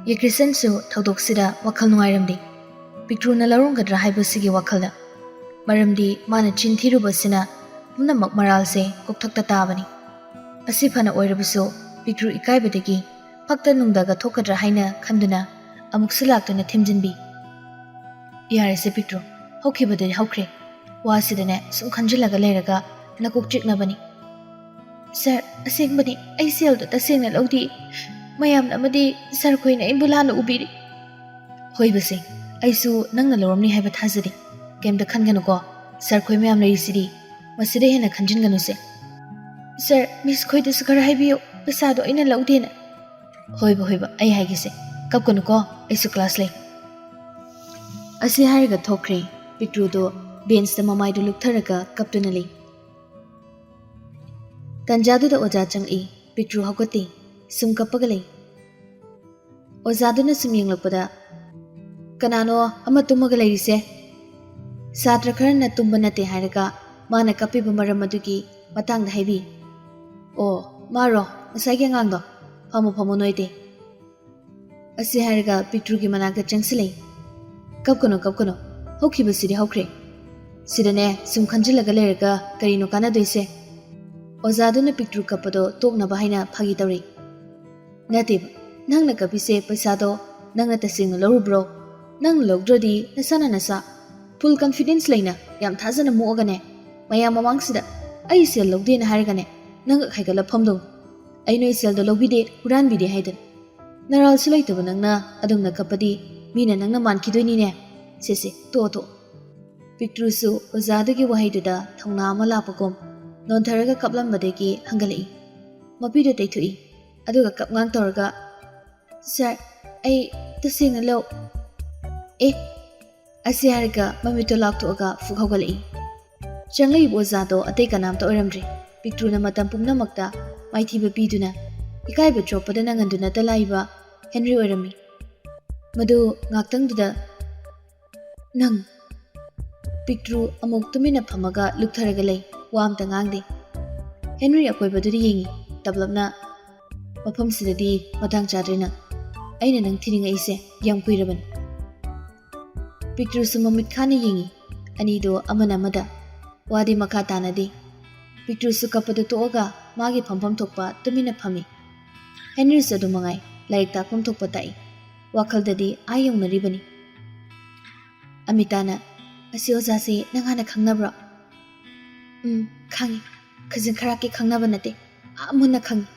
ꯌꯦꯀ꯭ꯔꯤꯁꯟꯁꯨ ꯊꯧꯗꯣꯛꯁꯤꯗ ꯋꯥꯈꯜ ꯅꯨꯡꯉꯥꯏꯔꯝꯗꯦ꯫ ꯄꯤꯛꯇ꯭ꯔꯨꯅ ꯂꯧꯔꯝꯒꯗ꯭ꯔꯥ ꯍꯥꯏꯕꯁꯤꯒꯤ ꯋꯥꯈꯜꯗ꯫ ꯃꯔꯝꯗꯤ ꯃꯥꯅ ꯆꯤꯟ ꯊꯤꯔꯨꯕꯁꯤꯅ ꯄꯨꯝꯅꯃꯛ ꯃꯔꯥꯜꯁꯦ ꯀꯣꯛꯊꯛꯇ ꯇꯥꯕꯅꯤ꯫ ꯑꯁꯤ ꯐꯅ ꯑꯣꯏꯔꯕꯁꯨ ꯄꯤꯛꯇ꯭ꯔꯨ ꯏꯀꯥꯏꯕꯗꯒꯤ ꯐꯛꯇ ꯅꯨꯡꯗꯒ ꯊꯣꯛꯀꯗ꯭ꯔꯥ ꯍꯥꯏꯅ ꯈꯟꯗꯨꯅ ꯑꯃꯨꯛꯁꯨ ꯂꯥꯛꯇꯨꯅ ꯊꯦꯝꯖꯤꯟꯕꯤ꯫ "ꯌꯥꯔꯦꯁꯦ ꯄꯤꯛꯇ꯭ꯔꯨ, ꯍꯧꯈꯤꯕꯗꯨꯗꯤ ꯍꯧꯈ꯭ꯔꯦ꯫ ꯋꯥꯁꯤꯗꯅꯦ ꯁꯨꯝ ꯈꯟꯖꯤꯜꯂꯒ ꯂꯩꯔꯒ ꯅꯀꯣꯛ ꯆꯤꯛꯅꯕꯅꯤ꯫" "ꯁꯥꯔ, ꯑꯁꯦꯡꯕꯅꯤ, ꯑꯩ ꯁꯦꯜꯗꯣ ꯇꯁꯦꯡꯅ ꯂꯧꯗꯦ꯫ ꯃꯌꯥꯝꯅ ꯑꯃꯗꯤ ꯁꯥꯔ ꯈꯣꯏꯅ ꯑꯩꯕꯨ ꯂꯥꯟꯅ ꯎꯕꯤꯔꯤ꯫" "ꯍꯣꯏꯕꯁꯦ, ꯑꯩꯁꯨ ꯅꯪꯅ ꯂꯧꯔꯝꯅꯤ ꯍꯥꯏꯕ ꯊꯥꯖꯗꯦ꯫ ꯀꯩꯝꯇ ꯈꯟꯒꯅꯨꯀꯣ, ꯁꯥꯔ ꯈꯣꯏ ꯃꯌꯥꯝ ꯂꯩꯔꯤꯁꯤꯗꯤ꯫ ꯃꯁꯤꯗ ꯍꯦꯟꯅ ꯈꯟꯖꯤꯟꯒꯅꯨꯁꯦ꯫" "ꯁꯥꯔ, ꯃꯤꯁ ꯈꯣꯏꯗꯁꯨ ꯈꯔ ꯍꯥꯏꯕꯤꯌꯨ, ꯄꯩꯁꯥꯗꯣ ꯑꯩꯅ ꯂꯧꯗꯦꯅ꯫" "ꯍꯣꯏꯕ, ꯍꯣꯏꯕ, ꯑꯩ ꯍꯥꯏꯒꯦꯁꯦ꯫ ꯀꯞꯀꯅꯨꯀꯣ, ꯑꯩꯁꯨ ꯀ꯭ꯂꯥꯁ ꯂꯩ꯫" ꯑꯁꯤ ꯍꯥꯏꯔꯒ ꯊꯣꯛꯈ꯭ꯔꯦ꯫ ꯄꯤꯛꯇ꯭ꯔꯨꯗꯣ ꯕꯦꯟꯁꯇ ꯃꯃꯥꯏꯗꯨ ꯂꯨꯞꯊꯔꯒ ꯀꯞꯇꯨꯅ ꯂꯩ꯫ ꯇꯟꯖꯥꯗꯨꯗ ꯑꯣꯖꯥ ꯆꯪꯂꯛꯏ꯫ ꯄꯤꯛꯇ꯭ꯔꯨ ꯍꯧꯒꯠꯇꯦ꯫ ꯁꯨꯝ ꯀꯞꯄꯒ ꯂꯩ꯫ ꯑꯣꯖꯥꯗꯨꯅ ꯁꯨꯝ ꯌꯦꯡꯂꯛꯄꯗ, "ꯀꯅꯥꯅꯣ ꯑꯃ ꯇꯨꯝꯃꯒ ꯂꯩꯔꯤꯁꯦ? ꯁꯥꯇ꯭ꯔ ꯈꯔꯅ ꯇꯨꯝꯕ ꯅꯠꯇꯦ ꯍꯥꯏꯔꯒ ꯃꯥꯅ ꯀꯞꯄꯤꯕ ꯃꯔꯝ ꯑꯗꯨꯒꯤ ꯃꯇꯥꯡꯗ ꯍꯥꯏꯕꯤ꯫" "ꯑꯣ, ꯃꯥꯔꯣ, ꯉꯁꯥꯏꯒꯤ ꯑꯉꯥꯡꯗꯣ? ꯐꯝꯃꯣ, ꯐꯝꯃꯣ, ꯅꯣꯏꯗꯤ꯫" ꯑꯁꯤ ꯍꯥꯏꯔꯒ ꯄꯤꯛꯇ꯭ꯔꯨꯒꯤ ꯃꯅꯥꯛꯇ ꯆꯪꯁꯤꯜꯂꯛꯏ꯫ "ꯀꯞꯀꯅꯨ, ꯀꯞꯀꯅꯨ꯫ ꯍꯧꯈꯤꯕꯁꯤꯗꯤ ꯍꯧꯈ꯭ꯔꯦ꯫ ꯁꯤꯗꯅꯦ, ꯁꯨꯝ ꯈꯟꯖꯤꯜꯂꯒ ꯂꯩꯔꯒ ꯀꯔꯤꯅꯣ ꯀꯥꯟꯅꯗꯣꯏꯁꯦ?" ꯑꯣꯖꯥꯗꯨꯅ ꯄꯤꯛꯇ꯭ꯔꯨ ꯀꯞꯄꯗꯣ ꯇꯣꯛꯅꯕ ꯍꯥꯏꯅ ꯐꯥꯒꯤ ꯇꯧꯔꯤ꯫ "ꯅꯠꯇꯦꯕ, ꯅꯪꯅ ꯀꯞꯄꯤꯁꯦ ꯄꯩꯁꯥꯗꯣ ꯅꯪꯅ ꯇꯁꯦꯡꯅ ꯂꯧꯔꯨꯕ꯭ꯔꯣ? ꯅꯪꯅ ꯂꯧꯗ꯭ꯔꯗꯤ ꯅꯁꯥꯅ ꯅꯁꯥ full confidence ꯂꯩꯅ ꯌꯥꯝ ꯊꯥꯖꯅ ꯃꯣꯛꯑꯒꯅꯦ, ꯃꯌꯥꯝ ꯃꯃꯥꯡꯁꯤꯗ ꯑꯩ ꯁꯦꯜ ꯂꯧꯗꯦꯅ ꯍꯥꯏꯔꯒꯅꯦ, ꯅꯪ ꯍꯥꯏꯒꯠꯂ ꯐꯝꯗꯧ꯫ ꯑꯩ ꯅꯣꯏ ꯁꯦꯜꯗꯣ ꯂꯧꯕꯤꯗꯦ, ꯍꯨꯔꯥꯟꯕꯤꯗꯦ ꯍꯥꯏꯗꯅ꯫ ꯅꯔꯥꯜꯁꯨ ꯂꯩꯇꯕ ꯅꯪꯅ ꯑꯗꯨꯝꯅ ꯀꯞꯄꯗꯤ ꯃꯤꯅ ꯅꯪꯅ ꯃꯥꯟꯈꯤꯗꯣꯏꯅꯤꯅꯦ꯫ ꯁꯦ ꯁꯦ, ꯇꯣꯛꯑꯣ ꯇꯣꯛꯑꯣ꯫" ꯄꯤꯛꯇ꯭ꯔꯨꯁꯨ ꯑꯣꯖꯥꯗꯨꯒꯤ ꯋꯥꯍꯩꯗꯨꯗ ꯊꯧꯅꯥ ꯑꯃ ꯂꯥꯛꯄꯒꯨꯝ ꯅꯣꯟꯊꯔꯒ ꯀꯞꯂꯝꯕꯗꯒꯤ ꯍꯪꯒꯠꯂꯛꯏ꯫ ꯃꯄꯤꯗꯨ ꯇꯩꯊꯣꯛꯏ, ꯑꯗꯨꯒ ꯀꯞꯉꯥꯡ ꯇꯧꯔꯒ, "ꯁꯥꯔ, ꯑꯩ ꯇꯁꯦꯡꯅ ꯂꯧ-" "ꯑꯦ?" ꯑꯁꯤ ꯍꯥꯏꯔꯒ ꯃꯃꯤꯠꯇꯣ ꯂꯥꯎꯊꯣꯛꯑꯒ ꯐꯨꯛ ꯍꯧꯒꯠꯂꯛꯏ꯫ ꯆꯪꯂꯛꯏꯕ ꯑꯣꯖꯥꯗꯣ ꯑꯇꯩ ꯀꯅꯥꯝꯇ ꯑꯣꯏꯔꯝꯗ꯭ꯔꯦ꯫ ꯄꯤꯛꯇ꯭ꯔꯨꯅ ꯃꯇꯝ ꯄꯨꯝꯅꯃꯛꯇ ꯃꯥꯏꯊꯤꯕ ꯄꯤꯗꯨꯅ, ꯏꯀꯥꯏꯕ ꯆꯣꯞꯄꯗ ꯅꯪꯍꯟꯗꯨꯅꯇ ꯂꯥꯛꯏꯕ ꯍꯦꯟꯔꯤ ꯑꯣꯏꯔꯝꯃꯤ꯫ ꯃꯗꯨ ꯉꯥꯛꯇꯪꯗꯨꯗ, "ꯅꯪ!" ꯄꯤꯛꯇ꯭ꯔꯨ ꯑꯃꯨꯛ ꯇꯨꯃꯤꯟꯅ ꯐꯝꯃꯒ ꯂꯨꯞꯊꯔꯒ ꯂꯩ, ꯋꯥ ꯑꯝꯇ ꯉꯥꯡꯗꯦ꯫ ꯍꯦꯟꯔꯤ ꯑꯀꯣꯏꯕꯗꯨꯗ ꯌꯦꯡꯉꯤ, ꯇꯞꯂꯞꯅ, "ꯃꯐꯝꯁꯤꯗꯗꯤ ꯃꯇꯥꯡ ꯆꯥꯗ꯭ꯔꯦ ꯅꯪ꯫ ꯑꯩꯅ ꯅꯪ ꯊꯤꯅꯤꯡꯉꯛꯏꯁꯦ ꯌꯥꯝ ꯀꯨꯏꯔꯕꯅꯤ꯫" ꯄꯤꯛꯇ꯭ꯔꯨꯁꯨ ꯃꯃꯤꯠ ꯈꯥꯅ ꯌꯦꯡꯉꯤ, ꯑꯅꯤꯗꯣ ꯑꯃꯅ ꯑꯃꯗ꯫ ꯋꯥꯗꯤ ꯃꯈꯥ ꯇꯥꯅꯗꯦ꯫ ꯄꯤꯛꯇ꯭ꯔꯨꯁꯨ ꯀꯞꯄꯗꯨ ꯇꯣꯛꯑꯒ ꯃꯥꯒꯤ ꯐꯝꯐꯝ ꯊꯣꯛꯄ ꯇꯨꯃꯤꯟꯅ ꯐꯝꯃꯤ꯫ ꯍꯦꯟꯔꯤꯁꯨ ꯑꯗꯨ ꯃꯉꯥꯏ, ꯂꯥꯏꯔꯤꯛ ꯇꯥꯛꯐꯝ ꯊꯣꯛꯄ ꯇꯥꯛꯏ꯫ ꯋꯥꯈꯜꯗꯗꯤ ꯑꯥ ꯌꯧꯅꯔꯤꯕꯅꯤ꯫ ꯑꯃꯤꯇꯥꯅ, "ꯑꯁꯤ ꯑꯣꯖꯥꯁꯤ ꯅꯪ ꯍꯥꯟꯅ ꯈꯪꯅꯕ꯭ꯔꯣ?" "ꯎꯝ, ꯈꯪꯉꯤ꯫ ꯈꯖꯤꯛ ꯈꯔꯥꯛꯀꯤ ꯈꯪꯅꯕ ꯅꯠꯇꯦ, ꯑꯥ ꯃꯨꯟꯅ ꯈꯪꯉꯤ꯫"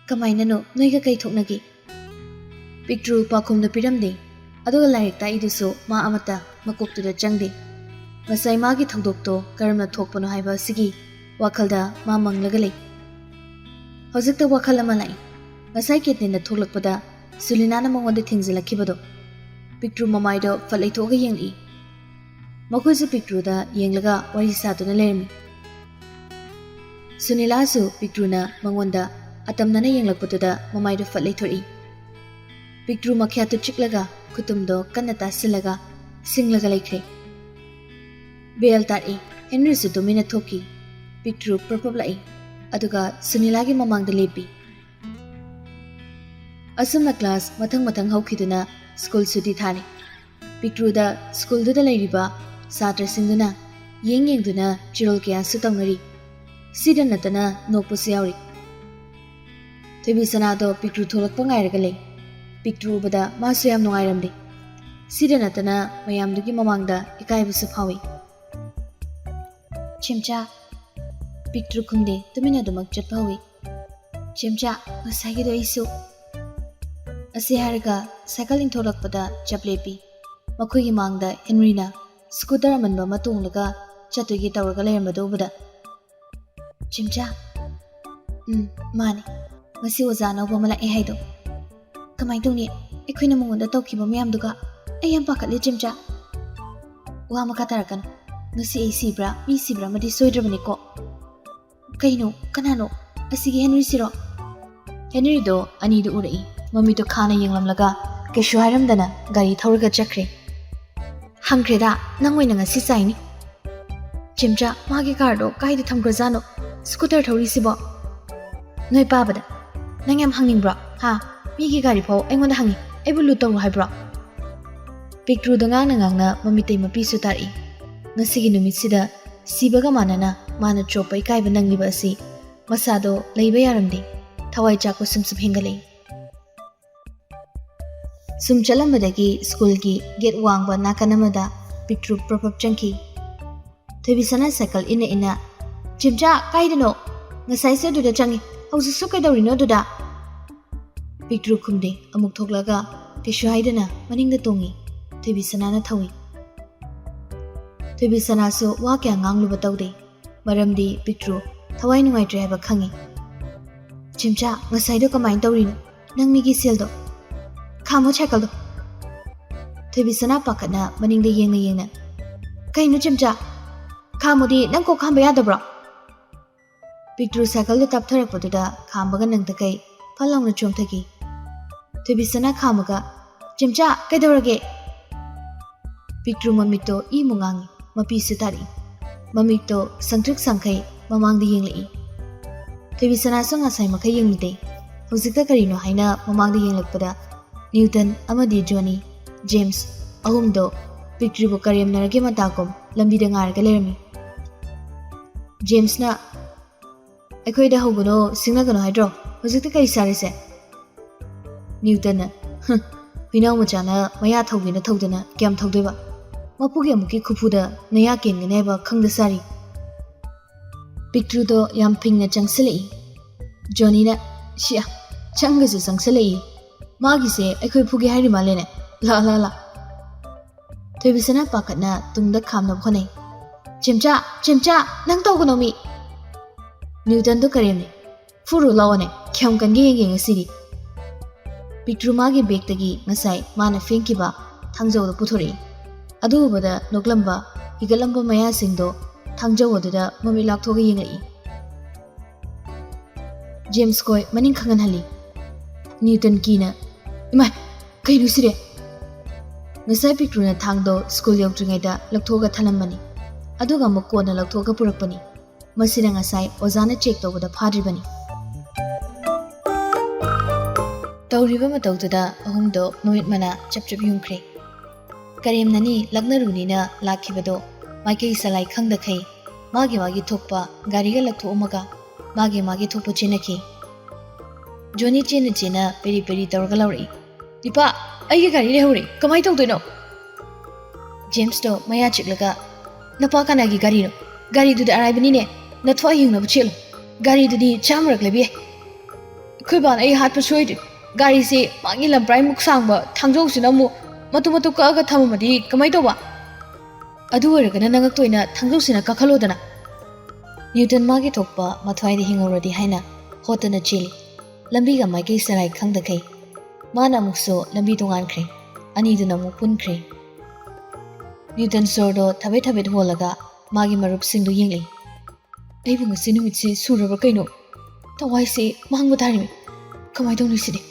"ꯀꯃꯥꯏꯅꯅꯣ? ꯅꯣꯏꯒ ꯀꯩ ꯊꯣꯛꯅꯒꯦ?" ꯄꯤꯛꯇ꯭ꯔꯨ ꯄꯥꯎꯈꯨꯝꯗꯨ ꯄꯤꯔꯝꯗꯦ, ꯑꯗꯨꯒ ꯂꯥꯏꯔꯤꯛ ꯇꯥꯛꯏꯗꯨꯁꯨ ꯃꯥ ꯑꯃꯠꯇ ꯃꯀꯣꯛꯇꯨꯗ ꯆꯪꯗꯦ꯫ ꯉꯁꯥꯏ ꯃꯥꯒꯤ ꯊꯧꯗꯣꯛꯇꯣ ꯀꯔꯝꯅ ꯊꯣꯛꯄꯅꯣ ꯍꯥꯏꯕ ꯑꯁꯤꯒꯤ ꯋꯥꯈꯜꯗ ꯃꯥ ꯃꯪꯂꯒ ꯂꯩ꯫ ꯍꯧꯖꯤꯛꯇ ꯋꯥꯈꯜ ꯑꯃ ꯂꯥꯛꯏ꯫ ꯉꯁꯥꯏ ꯀꯦꯟꯇꯤꯟꯗ ꯊꯣꯛꯂꯛꯄꯗ ꯁꯨꯂꯤꯅꯥꯅ ꯃꯉꯣꯟꯗ ꯊꯦꯡꯖꯤꯜꯂꯛꯈꯤꯕꯗꯣ꯫ ꯄꯤꯛꯇ꯭ꯔꯨ ꯃꯃꯥꯏꯗꯣ ꯐꯠ ꯂꯩꯊꯣꯛꯑꯒ ꯌꯦꯡꯂꯛꯏ꯫ ꯃꯈꯣꯏꯁꯨ ꯄꯤꯛꯇ꯭ꯔꯨꯗ ꯌꯦꯡꯂꯒ ꯋꯥꯔꯤ ꯁꯥꯗꯨꯅ ꯂꯩꯔꯝꯃꯤ꯫ ꯁꯨꯅꯤꯂꯥꯁꯨ ꯄꯤꯛꯇ꯭ꯔꯨꯅ ꯃꯉꯣꯟꯗ ꯑꯇꯝꯅꯅ ꯌꯦꯡꯂꯛꯄꯗꯨꯗ ꯃꯃꯥꯏꯗꯨ ꯐꯠ ꯂꯩꯊꯣꯔꯛꯏ꯫ ꯄꯤꯛꯇ꯭ꯔꯨ ꯃꯈ꯭ꯌꯥꯠꯇꯨ ꯆꯤꯛꯂꯒ ꯈꯨꯇꯨꯝꯗꯣ ꯀꯟꯅ ꯇꯥꯁꯤꯜꯂꯒ ꯁꯤꯡꯂꯒ ꯂꯩꯈ꯭ꯔꯦ꯫ ꯕꯦꯜ ꯇꯥꯔꯛꯏ꯫ ꯍꯦꯅꯔꯤꯁꯨ ꯇꯨꯃꯤꯟꯅ ꯊꯣꯛꯈꯤ꯫ ꯄꯤꯛꯇ꯭ꯔꯨ ꯄ꯭ꯔꯞ ꯄ꯭ꯔꯞ ꯂꯥꯛꯏ꯫ ꯑꯗꯨꯒ ꯁꯨꯅꯤꯂꯥꯒꯤ ꯃꯃꯥꯡꯗ ꯂꯦꯞꯄꯤ꯫ ꯑꯁꯨꯝꯅ ꯀ꯭ꯂꯥꯁ ꯃꯊꯪ ꯃꯊꯪ ꯍꯧꯈꯤꯗꯨꯅ ꯁ꯭ꯀꯨꯜ ꯁꯨꯇꯤ ꯊꯥꯔꯦ꯫ ꯄꯤꯛꯇ꯭ꯔꯨꯗ ꯁ꯭ꯀꯨꯜꯗꯨꯗ ꯂꯩꯔꯤꯕ ꯁꯥꯇ꯭ꯔꯁꯤꯡꯗꯨꯅ ꯌꯦꯡ ꯌꯦꯡꯗꯨꯅ ꯆꯤꯔꯣꯜ ꯀꯌꯥꯁꯨ ꯇꯧꯅꯔꯤ꯫ ꯁꯤꯗ ꯅꯠꯇꯅ ꯅꯣꯛꯄꯁꯨ ꯌꯥꯎꯔꯤ꯫ ꯊꯣꯏꯕꯤ ꯁꯅꯥꯗꯣ ꯄꯤꯛꯇ꯭ꯔꯨ ꯊꯣꯛꯂꯛꯄ ꯉꯥꯏꯔꯒ ꯂꯩ꯫ ꯄꯤꯛꯇ꯭ꯔꯨ ꯎꯕꯗ ꯃꯥꯁꯨ ꯌꯥꯝ ꯅꯨꯡꯉꯥꯏꯔꯝꯗꯦ꯫ ꯁꯤꯗ ꯅꯠꯇꯅ ꯃꯌꯥꯝꯗꯨꯒꯤ ꯃꯃꯥꯡꯗ ꯏꯀꯥꯏꯕꯁꯨ ꯐꯥꯎꯏ꯫ "ꯆꯦꯝꯆꯥ", ꯄꯤꯛꯇ꯭ꯔꯨ ꯈꯨꯝꯗꯦ, ꯇꯨꯃꯤꯟꯅ ꯑꯗꯨꯃꯛ ꯆꯠꯄ ꯍꯧꯏ꯫ "ꯆꯦꯝꯆꯥ, ꯉꯁꯥꯏꯒꯤꯗꯣ ꯑꯩꯁꯨ"꯫ ꯑꯁꯤ ꯍꯥꯏꯔꯒ ꯁꯥꯏꯀꯜ ꯏꯟꯊꯣꯔꯛꯄꯗ ꯆꯞ ꯂꯦꯞꯄꯤ꯫ ꯃꯈꯣꯏꯒꯤ ꯃꯥꯡꯗ ꯍꯦꯅꯔꯤꯅ ꯁ꯭ꯀꯨꯇꯔ ꯑꯃꯟꯕ ꯑꯃ ꯇꯣꯡꯂꯒ ꯆꯠꯇꯣꯏꯒꯤ ꯇꯧꯔꯒ ꯂꯩꯔꯝꯕꯗꯨ ꯎꯕꯗ, "ꯆꯦꯝꯆꯥ"꯫ "ꯎꯝ, ꯃꯥꯅꯦ꯫ ꯉꯁꯤ ꯑꯣꯖꯥ ꯑꯅꯧꯕ ꯑꯃ ꯂꯥꯛꯑꯦ ꯍꯥꯏꯗꯣ꯫ ꯀꯃꯥꯏꯅ ꯇꯧꯅꯤ? ꯑꯩꯈꯣꯏꯅ ꯃꯉꯣꯟꯗ ꯇꯧꯈꯤꯕ ꯃꯌꯥꯝꯗꯨꯒ꯫ ꯑꯩ ꯌꯥꯝ ꯄꯥꯈꯠꯂꯦ, ꯆꯦꯝꯆꯥ꯫ ꯋꯥ ꯃꯈꯥ ꯇꯥꯔꯛꯀꯅꯨ꯫ ꯉꯁꯤ ꯑꯩ ꯁꯤꯕ꯭ꯔꯥ, ꯃꯤ ꯁꯤꯕ꯭ꯔꯥ ꯑꯃꯗꯤ ꯁꯣꯏꯗ꯭ꯔꯕꯅꯤꯀꯣ꯫ ꯀꯩꯅꯣ? ꯀꯅꯥꯅꯣ? ꯑꯁꯤꯒꯤ ꯍꯦꯅꯔꯤꯁꯤꯔꯣ?" ꯍꯦꯅꯔꯤꯗꯣ ꯑꯅꯤꯗꯨ ꯎꯔꯛꯏ꯫ ꯃꯃꯤꯠꯇꯨ ꯈꯥꯅ ꯌꯦꯡꯂꯝꯂꯒ ꯀꯩꯁꯨ ꯍꯥꯏꯔꯝꯗꯅ ꯒꯥꯔꯤ ꯊꯧꯔꯒ ꯆꯠꯈ꯭ꯔꯦ꯫ "ꯍꯪꯈ꯭ꯔꯦꯗ, ꯅꯪ ꯑꯣꯏꯅ ꯉꯁꯤ ꯆꯥꯏꯅꯤ꯫ ꯆꯦꯝꯆꯥ, ꯃꯥꯒꯤ ꯀꯥꯔꯗꯣ ꯀꯥꯏꯗ ꯊꯝꯈ꯭ꯔꯖꯥꯠꯅꯣ? ꯁ꯭ꯀꯨꯇꯔ ꯊꯧꯔꯤꯁꯤꯕꯣ?" "ꯅꯣꯏ ꯄꯥꯕꯗ꯫ ꯅꯪ ꯌꯥꯝ ꯍꯪꯅꯤꯡꯕ꯭ꯔꯣ? ꯍꯥ? ꯃꯤꯒꯤ ꯒꯥꯔꯤ ꯐꯥꯎ ꯑꯩꯉꯣꯟꯗ ꯍꯪꯉꯤ꯫ ꯑꯩꯕꯨ ꯂꯨꯠ ꯇꯧꯔꯣ ꯍꯥꯏꯕ꯭ꯔꯣ?" ꯄꯤꯛꯇ꯭ꯔꯨꯗ ꯉꯥꯡꯅ ꯉꯥꯡꯅ ꯃꯃꯤꯇꯩ ꯃꯄꯤꯁꯨ ꯇꯥꯔꯛꯏ꯫ ꯉꯁꯤꯒꯤ ꯅꯨꯃꯤꯠꯁꯤꯗ ꯁꯤꯕꯒ ꯃꯥꯟꯅꯅ ꯃꯥꯅ ꯆꯣꯞꯄ ꯏꯀꯥꯏꯕ ꯅꯪꯂꯤꯕ ꯑꯁꯤ ꯃꯁꯥꯗꯣ ꯂꯩꯕ ꯌꯥꯔꯝꯗꯦ꯫ ꯊꯋꯥꯏ ꯆꯥꯛꯄ ꯁꯨꯝ ꯁꯨꯝ ꯍꯦꯟꯒꯠꯂꯛꯏ꯫ ꯁꯨꯝ ꯆꯠꯂꯝꯕꯗꯒꯤ ꯁ꯭ꯀꯨꯜꯒꯤ ꯒꯦꯠ ꯋꯥꯡꯕ ꯅꯥꯀꯟ ꯑꯃꯗ ꯄꯤꯛꯇ꯭ꯔꯨ ꯄ꯭ꯔꯞ ꯄ꯭ꯔꯞ ꯆꯪꯈꯤ꯫ ꯊꯣꯏꯕꯤꯁꯅꯥ ꯁꯥꯏꯀꯜ ꯏꯟꯅ ꯏꯟꯅ, "ꯆꯦꯝꯆꯥ, ꯀꯥꯏꯗꯅꯣ? ꯉꯁꯥꯏꯁꯨ ꯑꯗꯨꯗ ꯆꯪꯉꯤ, ꯍꯧꯖꯤꯛꯁꯨ ꯀꯩꯗꯧꯔꯤꯅꯣ ꯑꯗꯨꯗ?" ꯄꯤꯛꯇ꯭ꯔꯨ ꯈꯨꯝꯗꯦ꯫ ꯑꯃꯨꯛ ꯊꯣꯛꯂꯒ ꯀꯩꯁꯨ ꯍꯥꯏꯗꯅ ꯃꯅꯤꯡꯗ ꯇꯣꯡꯉꯤ꯫ ꯊꯣꯏꯕꯤꯁꯅꯥꯅ ꯊꯧꯏ꯫ ꯊꯣꯏꯕꯤꯁꯅꯥꯁꯨ ꯋꯥ ꯀꯌꯥ ꯉꯥꯡꯂꯨꯕ ꯇꯧꯗꯦ, ꯃꯔꯝꯗꯤ ꯄꯤꯛꯇ꯭ꯔꯨ ꯊꯋꯥꯏ ꯅꯨꯡꯉꯥꯏꯇ꯭ꯔꯦ ꯍꯥꯏꯕ ꯈꯪꯉꯤ꯫ "ꯆꯦꯝꯆꯥ, ꯉꯁꯥꯏꯗꯣ ꯀꯃꯥꯏꯅ ꯇꯧꯔꯤꯅꯣ? ꯅꯪ ꯃꯤꯒꯤ ꯁꯦꯜꯗꯣ꯫ ꯈꯥꯝꯃꯣ ꯁꯥꯏꯀꯜꯗꯣ"꯫ ꯊꯣꯏꯕꯤꯁꯅꯥ ꯄꯥꯈꯠꯅ ꯃꯅꯤꯡꯗ ꯌꯦꯡꯅ ꯌꯦꯡꯅ, "ꯀꯩꯅꯣ ꯆꯦꯝꯆꯥ? ꯈꯥꯝꯃꯣꯗꯤ ꯅꯪ ꯀꯣꯛ ꯈꯥꯝꯕ ꯌꯥꯗꯕ꯭ꯔꯣ?" ꯄꯤꯛꯇ꯭ꯔꯨ ꯁꯥꯏꯀꯜꯗꯨ ꯇꯞꯊꯔꯛꯄꯗꯨꯗ ꯈꯥꯝꯕꯒ ꯅꯪꯗꯈꯩ ꯐꯠ ꯂꯥꯎꯅ ꯆꯣꯡꯊꯈꯤ꯫ ꯊꯣꯏꯕꯤꯁꯅꯥ ꯈꯥꯝꯃꯒ, "ꯆꯦꯝꯆꯥ, ꯀꯩꯗꯧꯔꯒꯦ?" ꯄꯤꯛꯇ꯭ꯔꯨ ꯃꯃꯤꯠꯇꯣ ꯏꯃꯨ ꯉꯥꯡꯉꯤ, ꯃꯄꯤꯁꯨ ꯇꯥꯔꯛꯏ꯫ ꯃꯃꯤꯠꯇꯣ ꯁꯪꯇ꯭ꯔꯤꯛ ꯁꯪꯈꯩ ꯃꯃꯥꯡꯗ ꯌꯦꯡꯂꯛꯏ꯫ ꯊꯣꯏꯕꯤꯁꯅꯥꯁꯨ ꯉꯁꯥꯏ ꯃꯈꯩ ꯌꯦꯡꯂꯨꯗꯦ꯫ ꯍꯧꯖꯤꯛꯇ ꯀꯔꯤꯅꯣ ꯍꯥꯏꯅ ꯃꯃꯥꯡꯗ ꯌꯦꯡꯂꯛꯄꯗ ꯅ꯭ꯌꯨꯇꯟ ꯑꯃꯗꯤ ꯖꯣꯅꯤ, ꯖꯦꯝꯁ ꯑꯍꯨꯝꯗꯣ ꯄꯤꯛꯇ꯭ꯔꯨꯕꯨ ꯀꯔꯦꯝꯅꯔꯒꯦ ꯃꯇꯥꯒꯨꯝ ꯂꯝꯕꯤꯗ ꯉꯥꯏꯔꯒ ꯂꯩꯔꯝꯃꯤ꯫ ꯖꯦꯝꯁꯅ, "ꯑꯩꯈꯣꯏꯗ ꯍꯧꯒꯅꯣ, ꯁꯤꯡꯅꯒꯅꯣ ꯍꯥꯏꯗ꯭ꯔꯣ? ꯍꯧꯖꯤꯛꯇ ꯀꯔꯤ ꯆꯥꯔꯤꯁꯦ?" ꯅ꯭ꯌꯨꯇꯟꯅ, "ꯍꯨꯝ, ꯍꯨꯏꯅꯥꯎ ꯃꯆꯥꯅ ꯃꯌꯥ ꯊꯧꯒꯦꯅ ꯊꯧꯗꯅ ꯀꯌꯥꯝ ꯊꯧꯗꯣꯏꯕ? ꯃꯄꯨꯒꯤ ꯑꯃꯨꯛꯀꯤ ꯈꯨꯐꯨꯗ ꯅꯌꯥ ꯀꯦꯟꯒꯅꯤ ꯍꯥꯏꯕ ꯈꯪꯗ ꯆꯥꯔꯤ꯫" ꯄꯤꯛꯇ꯭ꯔꯨꯗꯣ ꯌꯥꯝ ꯐꯤꯡꯅ ꯆꯪꯁꯤꯜꯂꯛꯏ꯫ ꯖꯣꯅꯤꯅ, "ꯁꯤꯌꯥ, ꯆꯪꯒꯁꯨ ꯆꯪꯁꯤꯜꯂꯛꯏ꯫ ꯃꯥꯒꯤꯁꯦ ꯑꯩꯈꯣꯏ ꯐꯨꯒꯦ ꯍꯥꯏꯔꯤ ꯃꯥꯜꯂꯦꯅꯦ꯫ ꯂꯥ, ꯂꯥ, ꯂꯥ꯫" ꯊꯣꯏꯕꯤꯁꯅꯥ ꯄꯥꯈꯠꯅ ꯇꯨꯡꯗ ꯈꯥꯝꯅꯕ ꯍꯣꯠꯅꯩ꯫ "ꯆꯦꯝꯆꯥ, ꯆꯦꯝꯆꯥ, ꯅꯪ ꯇꯧꯒꯅꯣ ꯃꯤ!" ꯅ꯭ꯌꯨꯇꯟꯗꯣ ꯀꯔꯦꯝꯅꯩ꯫ "ꯐꯨꯔꯨ ꯂꯥꯛꯑꯣꯅꯦ, ꯀꯌꯥꯝ ꯀꯟꯒꯦ ꯌꯦꯡꯒꯦ ꯉꯁꯤꯗꯤ꯫" ꯄꯤꯛꯇ꯭ꯔꯨ ꯃꯥꯒꯤ ꯕꯦꯒꯇꯒꯤ ꯉꯁꯥꯏ ꯃꯥꯅ ꯐꯦꯡꯈꯤꯕ ꯊꯥꯡꯖꯧꯗꯣ ꯄꯨꯊꯣꯔꯛꯏ꯫ ꯑꯗꯨ ꯎꯕꯗ ꯅꯣꯛꯂꯝꯕ, ꯍꯤꯒꯠꯂꯝꯕ ꯃꯌꯥꯁꯤꯡꯗꯣ ꯊꯥꯡꯖꯧ ꯑꯗꯨꯗ ꯃꯃꯤꯠ ꯂꯥꯎꯊꯣꯛꯑꯒ ꯌꯦꯡꯂꯛꯏ꯫ ꯖꯦꯝꯁ ꯈꯣꯏ ꯃꯅꯤꯡ ꯈꯪꯍꯟꯍꯜꯂꯤ꯫ ꯅ꯭ꯌꯨꯇꯟ ꯀꯤꯅ, "ꯏꯃꯥꯏ, ꯀꯩꯅꯣ ꯁꯤꯗꯤ?" ꯉꯁꯥꯏ ꯄꯤꯛꯇ꯭ꯔꯨꯅ ꯊꯥꯡꯗꯣ ꯁ꯭ꯀꯨꯜ ꯌꯧꯗ꯭ꯔꯤꯉꯩꯗ ꯂꯧꯊꯣꯛꯑꯒ ꯊꯅꯝꯕꯅꯤ꯫ ꯑꯗꯨꯒ ꯑꯃꯨꯛ ꯀꯣꯟꯅ ꯂꯧꯊꯣꯛꯑꯒ ꯄꯨꯔꯛꯄꯅꯤ꯫ ꯃꯁꯤꯅ ꯉꯁꯥꯏ ꯑꯣꯖꯥꯅ ꯆꯦꯛ ꯇꯧꯕꯗ ꯐꯥꯗ꯭ꯔꯤꯕꯅꯤ꯫ ꯇꯧꯔꯤꯕ ꯃꯇꯧꯗꯨꯗ ꯑꯍꯨꯝꯗꯣ ꯃꯃꯤꯠ ꯃꯅꯥ ꯆꯞ ꯆꯞ ꯌꯨꯡꯈ꯭ꯔꯦ꯫ ꯀꯔꯦꯝꯅꯅꯤ ꯂꯛꯅꯔꯨꯅꯤꯅ ꯂꯥꯛꯈꯤꯕꯗꯣ ꯃꯥꯏꯀꯩ ꯆꯂꯥꯏ ꯈꯪꯗꯈꯩ ꯃꯥꯒꯤ ꯃꯥꯒꯤ ꯊꯣꯛꯄ ꯒꯥꯔꯤꯒ ꯂꯧꯊꯣꯛꯑꯝꯃꯒ ꯃꯥꯒꯤ ꯃꯥꯒꯤ ꯊꯣꯛꯄ ꯆꯦꯟꯅꯈꯤ꯫ ꯖꯣꯅꯤ ꯆꯦꯟꯅ ꯆꯦꯟꯅ ꯄꯦꯔꯤ ꯄꯦꯔꯤ ꯇꯧꯔꯒ ꯂꯧꯔꯛꯏ꯫ "ꯏꯄꯥ, ꯑꯩꯒꯤ ꯒꯥꯔꯤ ꯂꯩꯍꯧꯔꯦ, ꯀꯃꯥꯏ ꯇꯧꯗꯣꯏꯅꯣ?" ꯖꯦꯝꯁꯇꯣ ꯃꯌꯥ ꯆꯤꯛꯂꯒ, "ꯅꯄꯥ ꯀꯅꯥꯒꯤ ꯒꯥꯔꯤꯅꯣ? ꯒꯥꯔꯤꯗꯨꯗꯤ ꯑꯔꯥꯏꯕꯅꯤꯅꯦ, ꯅꯊ꯭ꯋꯥꯏ ꯌꯦꯡꯅꯕ ꯆꯦꯜꯂꯨ꯫ ꯒꯥꯔꯤꯗꯨꯗꯤ ꯆꯥꯝꯃꯔꯛ ꯂꯩꯕ ꯌꯥꯏ꯫ ꯑꯩꯈꯣꯏ ꯕꯥꯅ ꯑꯩ ꯍꯥꯠꯄ ꯁꯣꯏꯗ꯭ꯔꯤ꯫ ꯒꯥꯔꯤꯁꯤ ꯃꯥꯒꯤ ꯂꯝꯄ꯭ꯔꯥꯏꯃꯨꯛ ꯁꯥꯡꯕ ꯊꯥꯡꯖꯧꯁꯤꯅ ꯑꯃꯨꯛ ꯃꯇꯨꯝ ꯃꯇꯨꯝ ꯀꯛꯑꯒ ꯊꯝꯃꯝꯃꯗꯤ ꯀꯃꯥꯏ ꯇꯧꯕ? ꯑꯗꯨ ꯑꯣꯏꯔꯒꯅ ꯅꯉꯛꯇ ꯑꯣꯏꯅ ꯊꯥꯡꯖꯧꯁꯤꯅ ꯀꯛꯍꯜꯂꯣꯗꯅ꯫" ꯅ꯭ꯌꯨꯇꯟ ꯃꯥꯒꯤ ꯊꯣꯛꯄ ꯃꯊ꯭ꯋꯥꯏꯗ ꯍꯤꯡꯍꯧꯔꯗꯤ ꯍꯥꯏꯅ ꯍꯣꯠꯇꯅ ꯆꯦꯜꯂꯤ꯫ ꯂꯝꯕꯤꯒ ꯃꯥꯏꯀꯩ ꯆꯂꯥꯏ ꯈꯪꯗꯈꯩ ꯃꯥꯅ ꯑꯃꯨꯛꯁꯨ ꯂꯝꯕꯤ ꯇꯣꯉꯥꯟꯈ꯭ꯔꯦ꯫ ꯑꯅꯤꯗꯨꯅ ꯑꯃꯨꯛ ꯄꯨꯟꯈ꯭ꯔꯦ꯫ ꯅ꯭ꯌꯨꯇꯟ ꯁꯣꯔꯗꯣ ꯊꯕꯦꯠ ꯊꯕꯦꯠ ꯍꯣꯜꯂꯒ ꯃꯥꯒꯤ ꯃꯔꯨꯞꯁꯤꯡꯗꯨ ꯌꯦꯡꯂꯤ꯫ "ꯑꯩꯕꯨ ꯉꯁꯤ ꯅꯨꯃꯤꯠꯁꯤ ꯁꯨꯔꯕ꯭ꯔꯥ ꯀꯩꯅꯣ? ꯊꯋꯥꯏꯁꯦ ꯃꯥꯡꯕ ꯇꯥꯔꯦꯃꯤ꯫ ꯀꯃꯥꯏ ꯇꯧꯅꯤ ꯁꯤꯗꯤ?"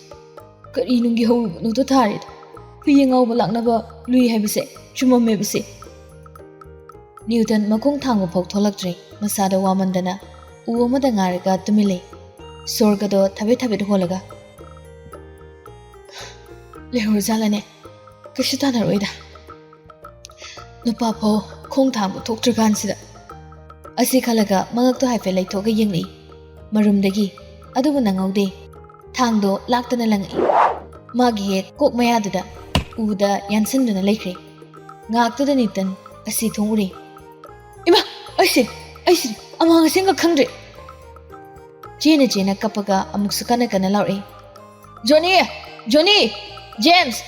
ꯀꯔꯤ ꯅꯨꯡꯒꯤ ꯍꯧꯔꯨꯕꯅꯣꯗ ꯊꯥꯔꯤꯗꯣ? ꯍꯨꯏ ꯑꯉꯥꯎꯕ ꯂꯥꯛꯅꯕ ꯂꯨꯏ ꯍꯥꯏꯕꯁꯦ ꯆꯨꯝꯃꯝꯃꯦꯕꯁꯦ꯫ ꯅ꯭ꯌꯨꯇꯟ ꯃꯈꯣꯡ ꯊꯥꯡꯕ ꯐꯥꯎ ꯊꯣꯛꯂꯛꯇ꯭ꯔꯦ꯫ ꯃꯁꯥꯗ ꯋꯥꯃꯟꯗꯅ ꯎ ꯑꯃꯗ ꯉꯥꯏꯔꯒ ꯇꯨꯃꯤꯟ ꯂꯩ꯫ ꯁꯣꯔꯒꯗꯣ ꯊꯕꯦꯠ ꯊꯕꯦꯠ ꯍꯣꯜꯂꯒ, "ꯂꯩꯍꯧꯔꯖꯥꯠꯂꯅꯦ? ꯀꯩꯁꯨ ꯇꯥꯟꯅꯔꯣꯏꯗ꯫ ꯅꯨꯄꯥ ꯐꯥꯎ ꯈꯣꯡ ꯊꯥꯡꯕ ꯊꯣꯛꯇ꯭ꯔꯀꯥꯟꯁꯤꯗ"꯫ ꯑꯁꯤ ꯈꯜꯂꯒ ꯃꯉꯛꯇꯣ ꯍꯥꯏꯐꯦꯠ ꯂꯩꯊꯣꯛꯑꯒ ꯌꯦꯡꯂꯛꯏ꯫ ꯃꯔꯨꯝꯗꯒꯤ꯫ ꯑꯗꯨꯕꯨ ꯅꯪꯍꯧꯗꯦ꯫ ꯊꯥꯡꯗꯣ ꯂꯥꯛꯇꯅ ꯂꯪꯉꯛꯏ꯫ ꯃꯥꯒꯤ ꯍꯦꯛ ꯀꯣꯛ ꯃꯌꯥꯗꯨꯗ ꯎꯗ ꯌꯥꯟꯁꯤꯟꯗꯨꯅ ꯂꯩꯈ꯭ꯔꯦ꯫ ꯉꯥꯏꯍꯥꯛꯇꯨꯗ ꯅ꯭ꯌꯨꯇꯟ ꯑꯁꯤ ꯊꯣꯡ ꯎꯔꯦ꯫ "ꯏꯃꯥ! ꯑꯩꯁꯦ, ꯑꯩꯁꯦ ꯑꯃꯥꯡ ꯑꯁꯦꯡꯒ ꯈꯪꯗ꯭ꯔꯦ!" ꯆꯦꯅ ꯆꯦꯅ ꯀꯞꯄꯒ ꯑꯃꯨꯛꯁꯨ ꯀꯟꯅ ꯀꯟꯅ ꯂꯥꯎꯔꯛꯏ꯫ "ꯖꯣꯅꯤ! ꯖꯣꯅꯤ! ꯖꯦꯝꯁ!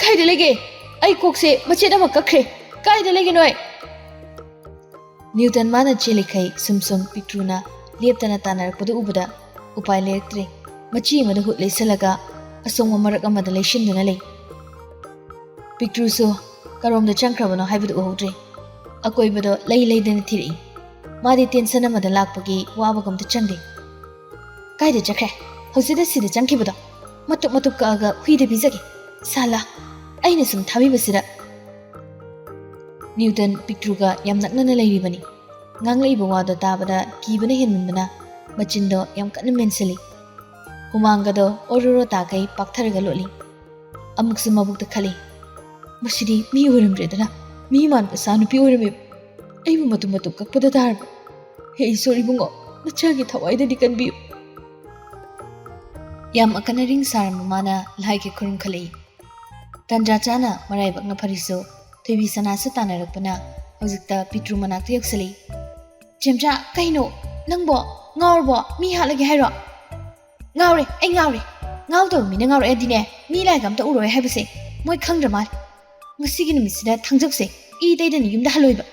ꯀꯥꯏꯗ ꯂꯩꯒꯦ? ꯑꯩ ꯀꯣꯛꯁꯦ ꯃꯆꯦꯠ ꯑꯃ ꯀꯛꯈ꯭ꯔꯦ꯫ ꯀꯥꯏꯗ ꯂꯩꯒꯦ ꯅꯣꯏ?" ꯅ꯭ꯌꯨꯇꯟ ꯃꯥꯅ ꯆꯦꯜꯂꯤꯈꯩ ꯁꯨꯝ ꯁꯨꯝ ꯄꯤꯛꯇ꯭ꯔꯨꯅ ꯂꯦꯞꯇꯅ ꯇꯥꯟꯅꯔꯛꯄꯗꯨ ꯎꯕꯗ ꯎꯄꯥꯏ ꯂꯩꯔꯛꯇ꯭ꯔꯦ꯫ ꯃꯆꯤ ꯑꯃꯗ ꯍꯨꯠ ꯂꯩꯁꯜꯂꯒ ꯑꯁꯣꯡꯕ ꯃꯔꯛ ꯑꯃꯗ ꯂꯩꯁꯤꯟꯗꯨꯅ ꯂꯩ꯫ ꯄꯤꯛꯇ꯭ꯔꯨꯁꯨ ꯀꯔꯣꯝꯗ ꯆꯪꯈ꯭ꯔꯕꯅꯣ ꯍꯥꯏꯕꯗꯨ ꯎꯍꯧꯗ꯭ꯔꯦ꯫ ꯑꯀꯣꯏꯕꯗꯣ ꯂꯩ ꯂꯩꯗꯅ ꯊꯤꯔꯛꯏ꯫ ꯃꯥꯗꯤ ꯇꯦꯟꯁꯟ ꯑꯃꯗ ꯂꯥꯛꯄꯒꯤ ꯋꯥꯕꯒꯨꯝꯇ ꯆꯪꯗꯦ꯫ "ꯀꯥꯏꯗ ꯆꯠꯈ꯭ꯔꯦ? ꯍꯧꯖꯤꯛꯇ ꯁꯤꯗ ꯆꯪꯈꯤꯕꯗꯣ꯫ ꯃꯇꯨꯞ ꯃꯇꯨꯞ ꯀꯛꯑꯒ ꯍꯨꯏꯗ ꯄꯤꯖꯒꯦ꯫ ꯁꯥꯂꯥ, ꯑꯩꯅ ꯁꯨꯝ ꯊꯥꯕꯤꯕꯁꯤꯗ"꯫ ꯅ꯭ꯌꯨꯇꯟ ꯄꯤꯛꯇ꯭ꯔꯨꯒ ꯌꯥꯝ ꯅꯛꯅꯅ ꯂꯩꯔꯤꯕꯅꯤ꯫ ꯉꯥꯡꯂꯛꯏꯕ ꯋꯥꯗꯣ ꯇꯥꯕꯗ ꯀꯤꯕꯅ ꯍꯦꯟꯃꯟꯕꯅ ꯃꯆꯤꯟꯗꯣ ꯌꯥꯝ ꯀꯟꯅ ꯃꯦꯟꯁꯤꯜꯂꯤ꯫ ꯍꯨꯃꯥꯡꯒꯗꯣ ꯑꯣꯔꯣꯔꯣ ꯇꯥꯈꯩ ꯄꯥꯛꯊꯔꯒ ꯂꯣꯠꯂꯤ꯫ ꯑꯃꯨꯛꯁꯨ ꯃꯕꯨꯛꯇ ꯈꯜꯂꯤ, "ꯃꯁꯤꯗꯤ ꯃꯤ ꯑꯣꯏꯔꯝꯗ꯭ꯔꯦꯗꯅ, ꯃꯤ ꯃꯥꯟꯕ ꯁꯥ ꯅꯨꯄꯤ ꯑꯣꯏꯔꯝꯃꯦ꯫ ꯑꯩꯕꯨ ꯃꯇꯨꯝ ꯃꯇꯨꯝ ꯀꯛꯄꯗ ꯇꯥꯔꯕ꯫ ꯍꯦ ꯏꯁꯣꯔ ꯏꯕꯨꯡꯉꯣ, ꯅꯆꯥꯒꯤ ꯊꯋꯥꯏꯗꯗꯤ ꯀꯟꯕꯤꯌꯨ"꯫ ꯌꯥꯝ ꯑꯀꯟ ꯑꯔꯤꯡ ꯁꯥꯔꯝꯕ ꯃꯥꯅ ꯂꯥꯏꯒꯤ ꯈꯨꯔꯨꯝ ꯈꯜꯂꯛꯏ꯫ ꯇꯟꯖꯥ ꯆꯥꯅ ꯃꯔꯥꯏꯕꯛꯅ ꯐꯔꯤꯁꯨ ꯊꯣꯏꯕꯤ ꯁꯅꯥꯁꯨ ꯇꯥꯟꯅꯔꯛꯄꯅ ꯍꯧꯖꯤꯛꯇ ꯄꯤꯇ꯭ꯔꯨ ꯃꯅꯥꯛꯇ ꯌꯧꯁꯤꯜꯂꯛꯏ꯫ "ꯆꯦꯝꯆꯥ, ꯀꯩꯅꯣ? ꯅꯪꯕꯣ ꯉꯥꯎꯔꯕꯣ? ꯃꯤ ꯍꯥꯠꯂꯒꯦ ꯍꯥꯏꯔꯣ?" "ꯉꯥꯎꯔꯦ, ꯑꯩ ꯉꯥꯎꯔꯦ꯫ ꯉꯥꯎꯗꯕ ꯃꯤꯅ ꯉꯥꯎꯔꯛꯑꯗꯤꯅꯦ, ꯃꯤ ꯂꯥꯏꯒ ꯑꯝꯇ ꯎꯔꯣꯏ ꯍꯥꯏꯕꯁꯦ ꯃꯣꯏ ꯈꯪꯗ꯭ꯔ ꯃꯥꯜꯂꯦ꯫ ꯉꯁꯤꯒꯤ ꯅꯨꯃꯤꯠꯁꯤꯗ ꯊꯥꯡꯖꯧꯁꯦ ꯏ ꯇꯩꯗꯅ ꯌꯨꯝꯗ ꯍꯜꯂꯣꯏꯕ"꯫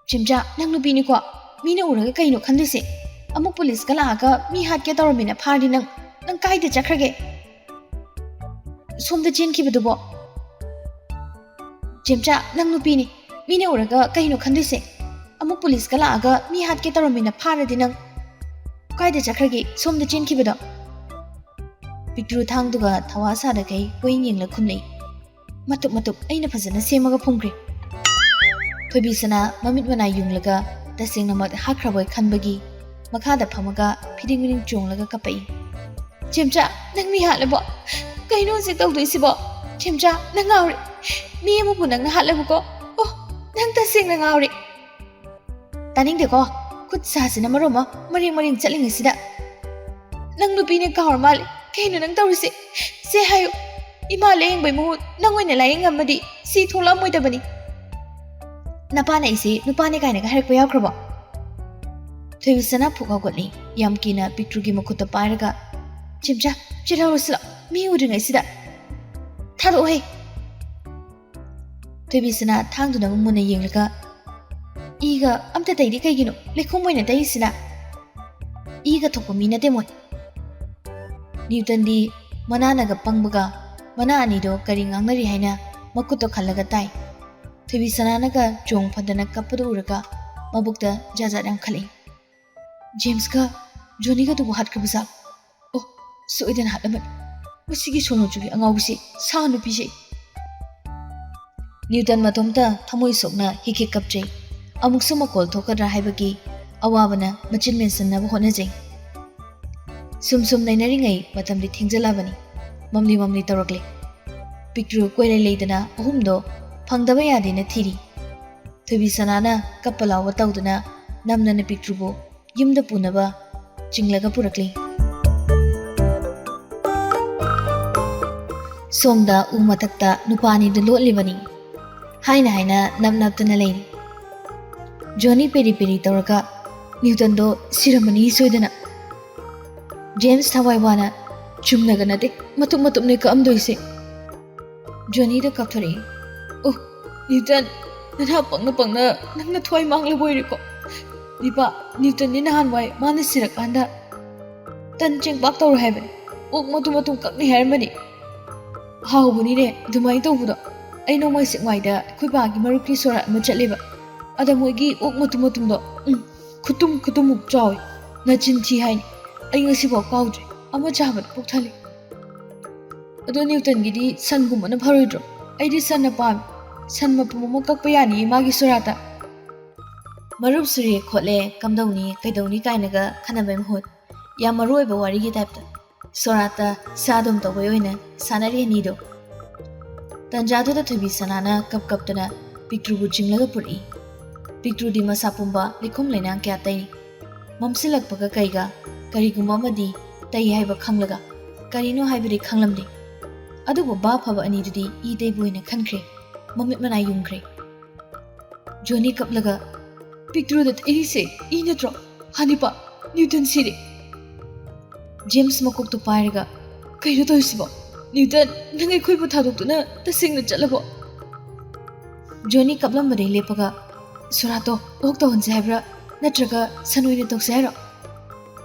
"ꯆꯦꯝꯆꯥ, ꯅꯪ ꯅꯨꯄꯤꯅꯤꯀꯣ? ꯃꯤꯅ ꯎꯔꯒ ꯀꯩꯅꯣ ꯈꯟꯗꯣꯏꯁꯦ? ꯑꯃꯨꯛ ꯄꯨꯂꯤꯁꯀ ꯂꯥꯛꯑꯒ ꯃꯤ ꯍꯥꯠꯀꯦ ꯇꯧꯔꯝꯃꯤꯅ ꯐꯥꯔꯗꯤ ꯅꯪ, ꯅꯪ ꯀꯥꯏꯗ ꯆꯠꯈ꯭ꯔꯒꯦ? ꯁꯣꯝꯗ ꯆꯦꯟꯈꯤꯕꯗꯨꯕꯣ?" "ꯆꯦꯝꯆꯥ, ꯅꯪ ꯅꯨꯄꯤꯅꯤ꯫ ꯃꯤꯅ ꯎꯔꯒ ꯀꯩꯅꯣ ꯈꯟꯗꯣꯏꯁꯦ? ꯑꯃꯨꯛ ꯄꯨꯂꯤꯁꯀ ꯂꯥꯛꯑꯒ ꯃꯤ ꯍꯥꯠꯀꯦ ꯇꯧꯔꯝꯃꯤꯅ ꯐꯥꯔꯗꯤ ꯅꯪ ꯀꯥꯏꯗ ꯆꯠꯈ꯭ꯔꯒꯦ? ꯁꯣꯝꯗ ꯆꯦꯟꯈꯤꯕꯗꯣ?" ꯄꯤꯛꯇ꯭ꯔꯨ ꯊꯥꯡꯗꯨꯒ ꯊꯋꯥ ꯁꯥꯗꯈꯩ ꯀꯣꯏꯌꯦꯡ ꯌꯦꯡꯂ ꯈꯨꯝꯂꯛꯏ꯫ "ꯃꯇꯨꯞ ꯃꯇꯨꯞ ꯑꯩꯅ ꯐꯖꯅ ꯁꯦꯝꯃꯒ ꯐꯨꯝꯈ꯭ꯔꯦ꯫" ꯊꯣꯏꯕꯤꯁꯅꯥ ꯃꯃꯤꯠ ꯃꯅꯥ ꯌꯨꯡꯂꯒ ꯇꯁꯦꯡꯅꯃꯛ ꯍꯥꯠꯈ꯭ꯔꯕꯣꯏ ꯈꯟꯕꯒꯤ ꯃꯈꯥꯗ ꯐꯝꯃꯒ ꯐꯤꯗꯤꯡ ꯃꯤꯗꯤꯡ ꯆꯣꯡꯂꯒ ꯀꯞꯄꯛꯏ꯫ "ꯆꯦꯝꯆꯥ, ꯅꯪ ꯃꯤ ꯍꯥꯠꯂꯕꯣ? ꯀꯩꯅꯣ ꯍꯧꯖꯤꯛ ꯇꯧꯗꯣꯏꯁꯤꯕꯣ? ꯆꯦꯝꯆꯥ, ꯅꯪ ꯉꯥꯎꯔꯦ꯫ ꯃꯤ ꯑꯃꯕꯨ ꯅꯪꯅ ꯍꯥꯠꯂꯕꯀꯣ? ꯑꯣ, ꯅꯪ ꯇꯁꯦꯡꯅ ꯉꯥꯎꯔꯦ꯫" "ꯇꯥꯅꯤꯡꯗꯦꯀꯣ, ꯈꯨꯠ ꯁꯥꯁꯤꯅ ꯃꯔꯣꯟ ꯑꯃ ꯃꯔꯦꯡ ꯃꯔꯦꯡ ꯆꯠꯂꯤꯉꯩꯁꯤꯗ꯫ ꯅꯪ ꯅꯨꯄꯤꯅꯦ ꯀꯥꯎꯔ ꯃꯥꯜꯂꯦ꯫ ꯀꯩꯅꯣ ꯅꯪ ꯇꯧꯔꯤꯁꯦ? ꯁꯦ ꯍꯥꯏꯌꯨ, ꯏꯃꯥ ꯂꯥꯌꯦꯡꯕꯩ ꯃꯍꯨꯠ ꯅꯪ ꯑꯣꯏꯅ ꯂꯥꯌꯦꯡꯉꯝꯃꯗꯤ ꯁꯤ ꯊꯣꯛꯂꯛꯑꯝꯃꯣꯏꯗꯕꯅꯤ꯫ ꯅꯄꯥꯅ ꯑꯩꯁꯦ ꯅꯨꯄꯥꯅꯦ ꯀꯥꯏꯅꯒ ꯍꯥꯏꯔꯛꯄ ꯌꯥꯎꯈ꯭ꯔꯕꯣ?" ꯊꯣꯏꯕꯤꯁꯅꯥ ꯐꯨꯛ ꯍꯧꯒꯠꯂꯤ꯫ ꯌꯥꯝ ꯀꯤꯅ ꯄꯤꯛꯇ꯭ꯔꯨꯒꯤ ꯃꯈꯨꯠꯇ ꯄꯥꯏꯔꯒ, "ꯆꯦꯝꯆꯥ, ꯆꯦꯜꯍꯧꯔꯁꯤ ꯂꯥꯎ, ꯃꯤ ꯎꯗ꯭ꯔꯤꯉꯩꯁꯤꯗ꯫ ꯊꯥꯗꯣꯛꯑꯣꯍꯦ!" ꯊꯣꯏꯕꯤꯁꯅꯥ ꯊꯥꯡꯗꯨꯅ ꯃꯨꯟꯅ ꯌꯦꯡꯂꯒ, "ꯏꯒ ꯑꯝꯇ ꯇꯩꯗꯦ ꯀꯩꯒꯤꯅꯣ? ꯂꯩꯈꯣꯝ ꯑꯣꯏꯅ ꯇꯩꯔꯤꯁꯤꯅ꯫ ꯏꯒ ꯊꯣꯛꯄ ꯃꯤ ꯅꯠꯇꯦ ꯃꯣꯏ꯫" ꯅ꯭ꯌꯨꯇꯟꯗꯤ ꯃꯅꯥꯅꯒ ꯄꯪꯕꯒ ꯃꯅꯥ ꯑꯅꯤꯗꯣ ꯀꯔꯤ ꯉꯥꯡꯅꯔꯤ ꯍꯥꯏꯅ ꯃꯈꯨꯠꯇꯣ ꯈꯜꯂꯒ ꯇꯥꯏ꯫ ꯊꯣꯏꯕꯤꯁꯅꯥꯅꯒ ꯆꯣꯡ ꯐꯟꯗꯅ ꯀꯞꯄꯗꯨ ꯎꯔꯒ ꯃꯕꯨꯛꯇ ꯖꯥꯠ ꯖꯥꯠ ꯌꯥꯝ ꯈꯜꯂꯛꯏ꯫ "ꯖꯦꯝꯁꯀ ꯖꯣꯅꯤꯒꯗꯨꯕꯨ ꯍꯥꯠꯈ꯭ꯔꯕ ꯖꯥꯠꯂꯣ? ꯑꯣ, ꯁꯣꯏꯗꯅ ꯍꯥꯠꯂꯝꯃꯅꯤ꯫ ꯃꯁꯤꯒꯤ ꯁꯣꯅꯣꯆꯨꯕꯤ ꯑꯉꯥꯎꯕꯤꯁꯦ, ꯁꯥ ꯅꯨꯄꯤꯁꯦ꯫" ꯅ꯭ꯌꯨꯇꯟ ꯃꯇꯣꯝꯇ ꯊꯃꯣꯏ ꯁꯣꯛꯅ ꯍꯤꯛ ꯍꯤꯛ ꯀꯞꯆꯩ꯫ ꯑꯃꯨꯛꯁꯨ ꯃꯀꯣꯜ ꯊꯣꯛꯀꯗ꯭ꯔꯥ ꯍꯥꯏꯕꯒꯤ ꯑꯋꯥꯕꯅ ꯃꯆꯤꯟ ꯃꯦꯟꯁꯤꯟꯅꯕ ꯍꯣꯠꯅꯖꯩ꯫ ꯁꯨꯝ ꯁꯨꯝ ꯅꯩꯅꯔꯤꯉꯩ ꯃꯇꯝꯗꯤ ꯊꯦꯡꯖꯜꯂꯕꯅꯤ꯫ ꯃꯝꯂꯤ ꯃꯝꯂꯤ ꯇꯧꯔꯛꯂꯦ꯫ ꯄꯤꯛꯇ꯭ꯔꯨ ꯀꯣꯏꯂꯩ ꯂꯩꯗꯅ ꯑꯍꯨꯝꯗꯣ ꯐꯪꯗꯕ ꯌꯥꯗꯦꯅ ꯊꯤꯔꯤ꯫ ꯊꯣꯏꯕꯤꯁꯅꯥꯅ ꯀꯞꯄ ꯂꯥꯎꯕ ꯇꯧꯗꯨꯅ ꯅꯝꯗꯅ ꯄꯤꯛꯇ꯭ꯔꯨꯕꯨ ꯌꯨꯝꯗ ꯄꯨꯅꯕ ꯆꯤꯡꯂꯒ ꯄꯨꯔꯛꯂꯤ꯫ ꯁꯣꯝꯗ ꯎ ꯃꯊꯛꯇ ꯅꯨꯄꯥ ꯑꯅꯤꯗꯨ ꯂꯣꯠꯂꯤꯕꯅꯤ꯫ ꯍꯥꯏꯅ ꯍꯥꯏꯅ ꯅꯞ ꯅꯞꯇꯅ ꯂꯩꯔꯤ꯫ ꯖꯣꯅꯤ ꯄꯦꯔꯤ ꯄꯦꯔꯤ ꯇꯧꯔꯒ, "ꯅ꯭ꯌꯨꯇꯟꯗꯣ ꯁꯤꯔꯝꯃꯅꯤ ꯁꯣꯏꯗꯅ꯫" ꯖꯦꯝꯁ ꯊꯋꯥꯏ ꯋꯥꯅ, "ꯆꯨꯝꯅꯒ ꯅꯠꯇꯦ, ꯃꯇꯨꯞ ꯃꯇꯨꯞꯅꯦ ꯀꯛꯑꯝꯗꯣꯏꯁꯦ꯫" ꯖꯣꯅꯤꯗ ꯀꯥꯞꯊꯣꯔꯛꯏ꯫ "ꯑꯣ, ꯅ꯭ꯌꯨꯇꯟ, ꯅꯅꯥ ꯄꯪꯅ ꯄꯪꯅ ꯅꯪꯅ ꯊꯋꯥꯏ ꯃꯥꯡꯂꯕ ꯑꯣꯏꯔꯦꯀꯣ꯫ ꯅꯤꯄꯥ, ꯅ꯭ꯌꯨꯇꯟꯗꯤ ꯅꯍꯥꯟꯋꯥꯏ ꯃꯥꯅ ꯁꯤꯔꯀꯥꯟꯗ ꯇꯟ ꯆꯦꯡꯄꯥꯛ ꯇꯧꯔꯣꯏ ꯍꯥꯏꯕꯅꯤ, ꯑꯣꯛ ꯃꯇꯨꯝ ꯃꯇꯨꯝ ꯀꯛꯅꯤ ꯍꯥꯏꯔꯝꯕꯅꯤ꯫ ꯍꯥꯎꯕꯅꯤꯅꯦ ꯑꯗꯨꯃꯥꯏꯅ ꯇꯧꯕꯗꯣ꯫ ꯑꯩ ꯅꯣꯡꯃꯩ ꯁꯦꯛꯃꯥꯏꯗ ꯑꯩꯈꯣꯏ ꯕꯥꯒꯤ ꯃꯔꯨꯞꯀꯤ ꯁꯣꯔꯥꯠ ꯑꯃ ꯆꯠꯂꯦꯕ꯫ ꯑꯗ ꯃꯣꯏꯒꯤ ꯑꯣꯛ ꯃꯇꯨꯝ ꯃꯇꯨꯝꯗꯣ, ꯎꯝ, ꯈꯨꯇꯨꯝ ꯈꯨꯇꯨꯝꯃꯨꯛ ꯆꯥꯎꯏ꯫ ꯅꯆꯤꯟ ꯊꯤ ꯍꯥꯏꯅꯤ꯫ ꯑꯩ ꯉꯁꯤꯐꯥꯎ ꯀꯥꯎꯗ꯭ꯔꯤ꯫ ꯑꯃ ꯆꯥꯕꯗ ꯄꯨꯛ ꯊꯜꯂꯤ꯫" ꯑꯗꯣ ꯅ꯭ꯌꯨꯇꯟꯒꯤꯗꯤ ꯁꯟꯒꯨꯝꯕꯅ ꯐꯔꯣꯏꯗ꯭ꯔꯣ? ꯑꯩꯗꯤ ꯁꯟꯅ ꯄꯥꯝꯃꯤ꯫ ꯁꯟ ꯃꯄꯨꯝ ꯑꯃ ꯀꯛꯄ ꯌꯥꯅꯤꯌꯦ ꯃꯥꯒꯤ ꯁꯣꯔꯥꯠꯇ꯫ ꯃꯔꯨꯞ ꯁꯨꯔꯦ ꯈꯣꯠꯂꯦ, ꯀꯝꯗꯧꯅꯤ ꯀꯩꯗꯧꯅꯤ ꯀꯥꯏꯅꯒ ꯈꯟꯅꯕꯩ ꯃꯍꯨꯠ, ꯌꯥꯝ ꯃꯔꯨ ꯑꯣꯏꯕ ꯋꯥꯔꯤꯒꯤ ꯇꯥꯏꯞꯇ ꯁꯣꯔꯥꯠꯇ ꯁꯥ ꯑꯗꯨꯝ ꯇꯧꯕꯩ ꯑꯣꯏꯅ ꯁꯥꯟꯅꯔꯤ ꯑꯅꯤꯗꯣ꯫ ꯇꯟꯖꯥꯗꯨꯗ ꯊꯣꯏꯕꯤ ꯁꯅꯥꯅ ꯀꯞ ꯀꯞꯇꯅ ꯄꯤꯛꯇ꯭ꯔꯨꯕꯨ ꯆꯤꯡꯂꯒ ꯄꯨꯔꯛꯏ꯫ ꯄꯤꯛꯇ꯭ꯔꯨꯗꯤ ꯃꯁꯥ ꯄꯨꯝꯕ ꯂꯩꯈꯣꯝ ꯂꯩꯅꯥꯡ ꯀꯌꯥ ꯇꯩꯔꯤ꯫ ꯃꯝꯁꯤꯜꯂꯛꯄꯒ ꯀꯩꯒ ꯀꯔꯤꯒꯨꯝꯕ ꯑꯃꯗꯤ ꯇꯩ ꯍꯥꯏꯕ ꯈꯪꯂꯒ ꯀꯔꯤꯅꯣ ꯍꯥꯏꯕꯗꯤ ꯈꯪꯂꯝꯗꯦ꯫ ꯑꯗꯨꯕꯨ ꯚꯥꯞ ꯐꯕ ꯑꯅꯤꯗꯨꯗꯤ ꯏ ꯇꯩꯕ ꯑꯣꯏꯅ ꯈꯟꯈ꯭ꯔꯦ꯫ ꯃꯃꯤꯠ ꯃꯅꯥ ꯌꯨꯡꯈ꯭ꯔꯦ꯫ ꯖꯣꯅꯤ ꯀꯞꯂꯒ, "ꯄꯤꯛꯇ꯭ꯔꯨꯗ ꯇꯩꯔꯤꯁꯦ ꯏ ꯅꯠꯇ꯭ꯔꯣ? ꯍꯥꯅꯤꯄꯥ, ꯅ꯭ꯌꯨꯇꯟ ꯁꯤꯔꯦ!" ꯖꯦꯝꯁ ꯃꯀꯣꯛꯇꯨ ꯄꯥꯏꯔꯒ, "ꯀꯩꯅꯣ ꯇꯧꯔꯤꯁꯤꯕꯣ? ꯅ꯭ꯌꯨꯇꯟ, ꯅꯪ ꯑꯩꯈꯣꯏꯕꯨ ꯊꯥꯗꯣꯛꯇꯨꯅ ꯇꯁꯦꯡꯅ ꯆꯠꯂꯕꯣ?" ꯖꯣꯅꯤ ꯀꯞꯂꯝꯕꯗꯩ ꯂꯦꯞꯄꯒ, "ꯁꯣꯔꯥꯠꯇꯣ ꯑꯣꯛ ꯇꯧꯍꯟꯁꯦ ꯍꯥꯏꯕ꯭ꯔꯥ, ꯅꯠꯇ꯭ꯔꯒ ꯁꯟ ꯑꯣꯏꯅ ꯇꯧꯁꯦ ꯍꯥꯏꯔꯣ?"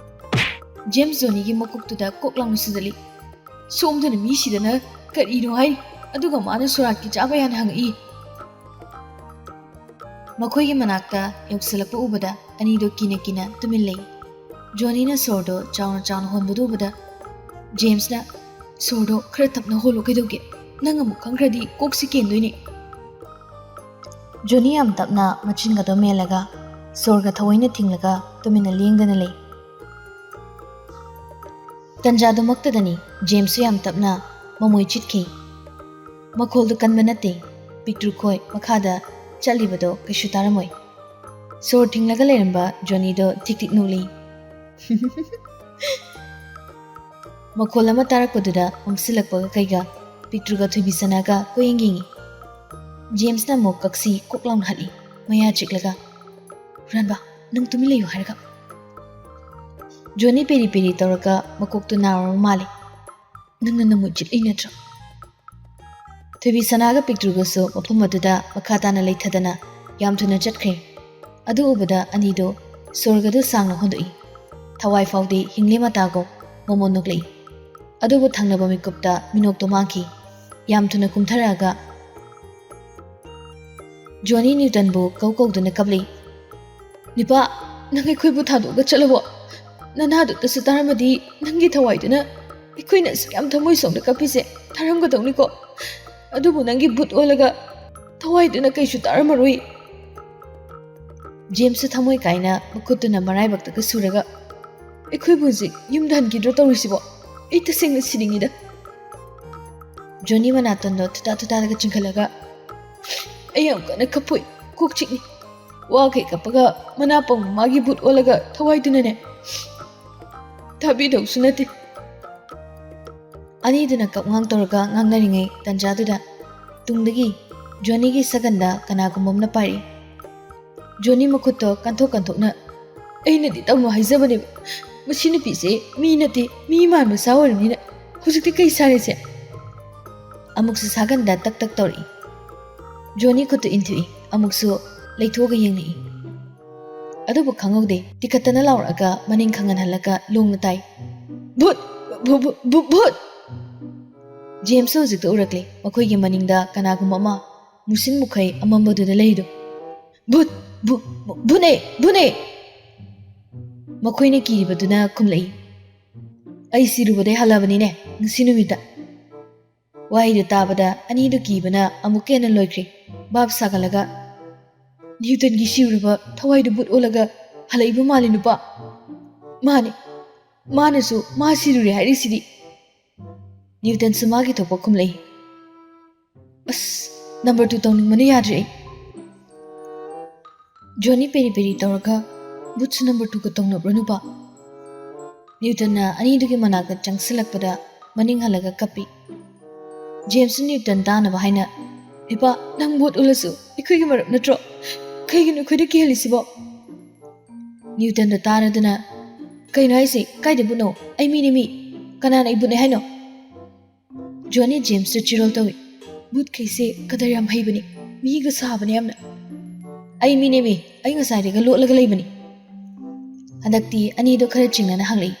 ꯖꯦꯝꯁ ꯖꯣꯅꯤꯒꯤ ꯃꯀꯣꯛꯇꯨꯗ ꯀꯣꯛ ꯂꯥꯎꯅ ꯁꯨꯖꯜꯂꯤ꯫ "ꯁꯣꯝꯗꯅ ꯃꯤ ꯁꯤꯗꯅ ꯀꯔꯤꯅꯣ ꯍꯥꯏꯔꯤ, ꯑꯗꯨꯒ ꯃꯥꯅ ꯁꯣꯔꯥꯠꯀꯤ ꯆꯥꯕ ꯌꯥꯅ ꯍꯪꯉꯛꯏ!" ꯃꯈꯣꯏꯒꯤ ꯃꯅꯥꯛꯇ ꯌꯧꯁꯤꯜꯂꯛꯄ ꯎꯕꯗ ꯑꯅꯤꯗꯣ ꯀꯤꯅ ꯀꯤꯅ ꯇꯨꯃꯤꯟ ꯂꯩ꯫ ꯖꯣꯅꯤꯅ ꯁꯣꯔꯗꯣ ꯆꯥꯎꯅ ꯆꯥꯎꯅ ꯍꯣꯟꯕꯗꯨ ꯎꯕꯗ ꯖꯦꯝꯁꯅ, "ꯁꯣꯔꯗꯣ ꯈꯔ ꯇꯞꯅ ꯍꯣꯜꯂꯣ ꯀꯩꯗꯧꯒꯦ? ꯅꯪ ꯑꯃꯨꯛ ꯈꯪꯈ꯭ꯔꯗꯤ ꯀꯣꯛꯁꯤ ꯀꯦꯟꯗꯣꯏꯅꯦ!" ꯖꯣꯅꯤ ꯌꯥꯝ ꯇꯞꯅ ꯃꯆꯤꯟꯒꯗꯣ ꯃꯦꯜꯂꯒ ꯁꯣꯔꯒ ꯊꯑꯣꯏꯅ ꯊꯤꯡꯂꯒ ꯇꯨꯃꯤꯟꯅ ꯂꯦꯡꯗꯅ ꯂꯩ꯫ ꯇꯟꯖꯥꯗꯨꯃꯛꯇꯗꯅꯤ ꯖꯦꯝꯁꯁꯨ ꯌꯥꯝ ꯇꯞꯅ ꯃꯃꯣꯏ ꯆꯤꯠꯈꯤ꯫ ꯃꯈꯣꯜꯗꯨ ꯀꯟꯕ ꯅꯠꯇꯦ, ꯄꯤꯛꯇ꯭ꯔꯨ ꯈꯣꯏ ꯃꯈꯥꯗ ꯆꯠꯂꯤꯕꯗꯣ ꯀꯩꯁꯨ ꯇꯥꯔꯝꯃꯣꯏ꯫ ꯁꯣꯔ ꯊꯤꯡꯂꯒ ꯂꯩꯔꯝꯕ ꯖꯣꯅꯤꯗꯣ ꯊꯤꯛ ꯊꯤꯛ ꯅꯣꯛꯂꯤ꯫ ꯃꯈꯣꯜ ꯑꯃ ꯇꯥꯔꯛꯄꯗꯨꯗ ꯃꯝꯁꯤꯜꯂꯛꯄꯒ ꯀꯩꯒ ꯄꯤꯛꯇ꯭ꯔꯨꯒ ꯊꯣꯏꯕꯤꯁꯅꯥꯒ ꯀꯣꯏꯌꯦꯡ ꯌꯦꯡꯉꯤ꯫ ꯖꯦꯝꯁꯅ ꯑꯃꯨꯛ ꯀꯛꯁꯤ ꯀꯣꯛ ꯂꯥꯎꯅ ꯍꯠꯂꯤ, ꯃꯌꯥ ꯆꯤꯛꯂꯒ, "ꯍꯨꯔꯥꯟꯕ, ꯅꯪ ꯇꯨꯃꯤꯟ ꯂꯩꯌꯨ ꯍꯥꯏꯔꯒ!" ꯖꯣꯅꯤ ꯄꯦꯔꯤ ꯄꯦꯔꯤ ꯇꯧꯔꯒ ꯃꯀꯣꯛꯇꯨ ꯅꯥꯔꯕ ꯃꯥꯜꯂꯤ꯫ "ꯅꯪꯅ ꯅꯃꯨꯠ ꯆꯤꯠꯂꯤ ꯅꯠꯇ꯭ꯔꯣ?" ꯊꯣꯏꯕꯤꯁꯅꯥꯒ ꯄꯤꯛꯇ꯭ꯔꯨꯒꯁꯨ ꯃꯐꯝ ꯑꯗꯨꯗ ꯃꯈꯥ ꯇꯥꯅ ꯂꯩꯊꯗꯅ ꯌꯥꯝ ꯊꯨꯅ ꯆꯠꯈ꯭ꯔꯦ꯫ ꯑꯗꯨ ꯎꯕꯗ ꯑꯅꯤꯗꯨ ꯁꯣꯔꯒꯗꯨ ꯁꯥꯡꯅ ꯍꯣꯟꯗꯣꯛꯏ꯫ ꯊꯋꯥꯏ ꯐꯥꯎꯗꯤ ꯍꯤꯡꯂꯤ ꯃꯇꯥꯒꯨꯝ ꯃꯃꯣꯟ ꯅꯣꯛꯂꯛꯏ꯫ ꯑꯗꯨꯕꯨ ꯊꯪꯅꯕ ꯃꯤꯀꯨꯞꯇ ꯃꯤꯅꯣꯛꯇꯨ ꯃꯥꯡꯈꯤ꯫ ꯌꯥꯝ ꯊꯨꯅ ꯀꯨꯝꯊꯔꯛꯑꯒ ꯖꯣꯅꯤ ꯅ꯭ꯌꯨꯇꯟꯕꯨ ꯀꯧ ꯀꯧꯗꯨꯅ ꯀꯞꯂꯤ꯫ "ꯅꯤꯄꯥ, ꯅꯪ ꯑꯩꯈꯣꯏꯕꯨ ꯊꯥꯗꯣꯛꯑꯒ ꯆꯠꯂꯕꯣ? ꯅꯅꯥꯗꯨꯇꯁꯨ ꯇꯥꯔꯝꯃꯗꯤ ꯅꯪꯒꯤ ꯊꯋꯥꯏꯗꯨꯅ ꯑꯩꯈꯣꯏꯅ ꯑꯁꯨꯛ ꯌꯥꯝ ꯊꯃꯣꯏ ꯁꯣꯛꯅ ꯀꯞꯄꯤꯁꯦ ꯊꯥꯔꯝꯒꯗꯧꯅꯤꯀꯣ꯫ ꯑꯗꯨꯕꯨ ꯅꯪꯒꯤ ꯕꯨꯠ ꯑꯣꯜꯂꯒ ꯊꯋꯥꯏꯗꯨꯅ ꯀꯩꯁꯨ ꯇꯥꯔꯝꯃꯔꯣꯏ꯫ ꯖꯦꯝꯁꯁꯨ ꯊꯃꯣꯏ ꯀꯥꯏꯅ ꯃꯈꯨꯠꯇꯨꯅ ꯃꯔꯥꯏꯕꯛꯇꯒ ꯁꯨꯔꯒ, "ꯑꯩꯈꯣꯏꯕꯨ ꯍꯧꯖꯤꯛ ꯌꯨꯝꯗ ꯍꯟꯈꯤꯗ꯭ꯔꯣ ꯇꯧꯔꯤꯁꯤꯕꯣ? ꯑꯩ ꯇꯁꯦꯡꯅ ꯁꯤꯅꯤꯡꯉꯤꯗ꯫" ꯖꯣꯅꯤ ꯃꯅꯥꯇꯣꯟꯗꯣ ꯊꯨꯇꯥ ꯊꯨꯇꯥꯗꯒ ꯆꯤꯡꯈꯠꯂꯒ, "ꯑꯩ ꯌꯥꯝ ꯀꯟꯅ ꯀꯞꯄꯣꯏ, ꯀꯣꯛ ꯆꯤꯛꯅꯤ꯫ ꯋꯥꯈꯩ ꯀꯞꯄꯒ ꯃꯅꯥ ꯄꯪꯕ ꯃꯥꯒꯤ ꯕꯨꯠ ꯑꯣꯜꯂꯒ ꯊꯋꯥꯏꯗꯨꯅꯅꯦ ꯊꯥꯕꯤꯗꯧꯁꯨ ꯅꯠꯇꯦ꯫" ꯑꯅꯤꯗꯨꯅ ꯀꯞꯉꯥꯡ ꯇꯧꯔꯒ ꯉꯥꯡꯅꯔꯤꯉꯩ ꯇꯟꯖꯥꯗꯨꯗ ꯇꯨꯡꯗꯒꯤ ꯖꯣꯅꯤꯒꯤ ꯁꯒꯟꯗ ꯀꯅꯥꯒꯨꯝꯕ ꯑꯃꯅ ꯄꯥꯏꯔꯛꯏ꯫ ꯖꯣꯅꯤ ꯃꯈꯨꯠꯇꯣ ꯀꯟꯊꯣꯛ ꯀꯟꯊꯣꯛꯅ, "ꯑꯩꯅꯗꯤ ꯇꯧꯅꯨ ꯍꯥꯏꯖꯕꯅꯦꯕ꯫ ꯃꯁꯤ ꯅꯨꯄꯤꯁꯦ ꯃꯤ ꯅꯠꯇꯦ, ꯃꯤ ꯃꯥꯟꯕ ꯁꯥ ꯑꯣꯏꯔꯕꯅꯤꯅ ꯍꯧꯖꯤꯛꯇꯤ ꯀꯩ ꯁꯥꯔꯦꯁꯦ?" ꯑꯃꯨꯛꯁꯨ ꯁꯒꯟꯗ ꯇꯛ ꯇꯛ ꯇꯧꯔꯛꯏ꯫ ꯖꯣꯅꯤ ꯈꯨꯠꯇꯨ ꯏꯟꯊꯨꯏ, ꯑꯃꯨꯛꯁꯨ ꯂꯩꯊꯣꯛꯑꯒ ꯌꯦꯡꯂꯛꯏ꯫ ꯑꯗꯨꯕꯨ ꯈꯪꯍꯧꯗꯦ, ꯇꯤꯈꯠꯇꯅ ꯂꯥꯎꯔꯛꯑꯒ ꯃꯅꯤꯡ ꯈꯪꯍꯟꯍꯜꯂꯒ ꯂꯣꯡꯅ ꯇꯥꯏ, "ꯚꯨꯠ! ꯚꯨ-, ꯚꯨ-, ꯚꯨ-, ꯚꯨꯠ!" ꯖꯦꯝꯁꯁꯨ ꯍꯧꯖꯤꯛꯇ ꯎꯔꯛꯂꯦ, ꯃꯈꯣꯏꯒꯤ ꯃꯅꯤꯡꯗ ꯀꯅꯥꯒꯨꯝꯕ ꯑꯃ ꯃꯨꯁꯤꯟ ꯃꯨꯈꯩ ꯑꯃꯝꯕꯗꯨꯗ ꯂꯩꯔꯤꯗꯨ꯫ "ꯚꯨꯠ! ꯚꯨ-, ꯚꯨ-, ꯚꯨꯠꯅꯦ! ꯚꯨꯠꯅꯦ!" ꯃꯈꯣꯏꯅ ꯀꯤꯔꯤꯕꯗꯨꯅ ꯈꯨꯝꯂꯛꯏ, "ꯑꯩ ꯁꯤꯔꯨꯕꯗꯩ ꯍꯜꯂꯕꯅꯤꯅꯦ ꯉꯁꯤ ꯅꯨꯃꯤꯠꯇ꯫" ꯋꯥꯍꯩꯗꯨ ꯇꯥꯕꯗ ꯑꯅꯤꯗꯨ ꯀꯤꯕꯅ ꯑꯃꯨꯛꯀ ꯍꯦꯟꯅ ꯂꯣꯏꯈ꯭ꯔꯦ꯫ ꯚꯥꯞ ꯁꯥꯒꯠꯂꯒ, "ꯅ꯭ꯌꯨꯇꯟꯒꯤ ꯁꯤꯔꯨꯔꯕ ꯊꯋꯥꯏꯗꯨ ꯕꯨꯠ ꯑꯣꯜꯂꯒ ꯍꯜꯂꯛꯏꯕ ꯃꯥꯜꯂꯤ ꯅꯨꯄꯥ꯫ ꯃꯥꯅꯤ, ꯃꯥꯅꯁꯨ ꯃꯥ ꯁꯤꯔꯨꯔꯦ ꯍꯥꯏꯔꯤꯁꯤꯗꯤ꯫" ꯅ꯭ꯌꯨꯇꯟꯁꯨ ꯃꯥꯒꯤ ꯊꯣꯛꯄ ꯈꯨꯝꯂꯛꯏ꯫ "ꯑꯁ, ꯅꯝꯕꯔ ꯇꯨ ꯇꯧꯅꯤꯡꯕꯅ ꯌꯥꯗ꯭ꯔꯦ ꯑꯩ꯫" ꯖꯣꯅꯤ ꯄꯦꯔꯤ ꯄꯦꯔꯤ ꯇꯧꯔꯒ, "ꯕꯨꯠꯁꯨ ꯅꯝꯕꯔ ꯇꯨꯒ ꯇꯧꯅꯕ꯭ꯔꯣ ꯅꯨꯄꯥ?" ꯅ꯭ꯌꯨꯇꯟꯅ ꯑꯅꯤꯗꯨꯒꯤ ꯃꯅꯥꯛꯇ ꯆꯪꯁꯤꯜꯂꯛꯄꯗ ꯃꯅꯤꯡ ꯍꯜꯂꯒ ꯀꯞꯄꯤ꯫ ꯖꯦꯝꯁꯁꯨ ꯅ꯭ꯌꯨꯇꯟ ꯇꯥꯅꯕ ꯍꯥꯏꯅ, "ꯅꯨꯄꯥ, ꯅꯪ ꯕꯨꯠ ꯎꯠꯂꯁꯨ ꯑꯩꯈꯣꯏꯒꯤ ꯃꯔꯨꯞ ꯅꯠꯇ꯭ꯔꯣ? ꯀꯩꯒꯤꯅꯣ ꯑꯩꯈꯣꯏꯗ ꯀꯤꯍꯜꯂꯤꯁꯤꯕꯣ?" ꯅ꯭ꯌꯨꯇꯟꯗꯣ ꯇꯥꯔꯗꯨꯅ, "ꯀꯩꯅꯣ ꯍꯥꯏꯁꯦ? ꯀꯥꯏꯗ ꯕꯨꯠꯅꯣ? ꯑꯩ ꯃꯤꯅꯦ ꯃꯤ꯫ ꯀꯅꯥꯅ ꯑꯩ ꯕꯨꯠꯅꯦ ꯍꯥꯏꯅꯣ?" ꯖꯣꯅꯤ ꯖꯦꯝꯁꯇ ꯆꯤꯔꯣꯜ ꯇꯧꯏ꯫ "ꯕꯨꯠꯈꯩꯁꯦ ꯀꯗꯔ ꯌꯥꯝ ꯍꯩꯕꯅꯤ, ꯃꯤꯒ ꯁꯥꯕꯅꯦ ꯌꯥꯝꯅ꯫ ꯑꯩ ꯃꯤꯅꯦꯃꯤ, ꯑꯩ ꯉꯁꯥꯏꯗꯒꯤ ꯂꯣꯠꯂꯒ ꯂꯩꯕꯅꯤ꯫" ꯍꯟꯗꯛꯇꯤ ꯑꯅꯤꯗꯣ ꯈꯔ ꯆꯤꯡꯅꯅ ꯍꯪꯂꯛꯏ꯫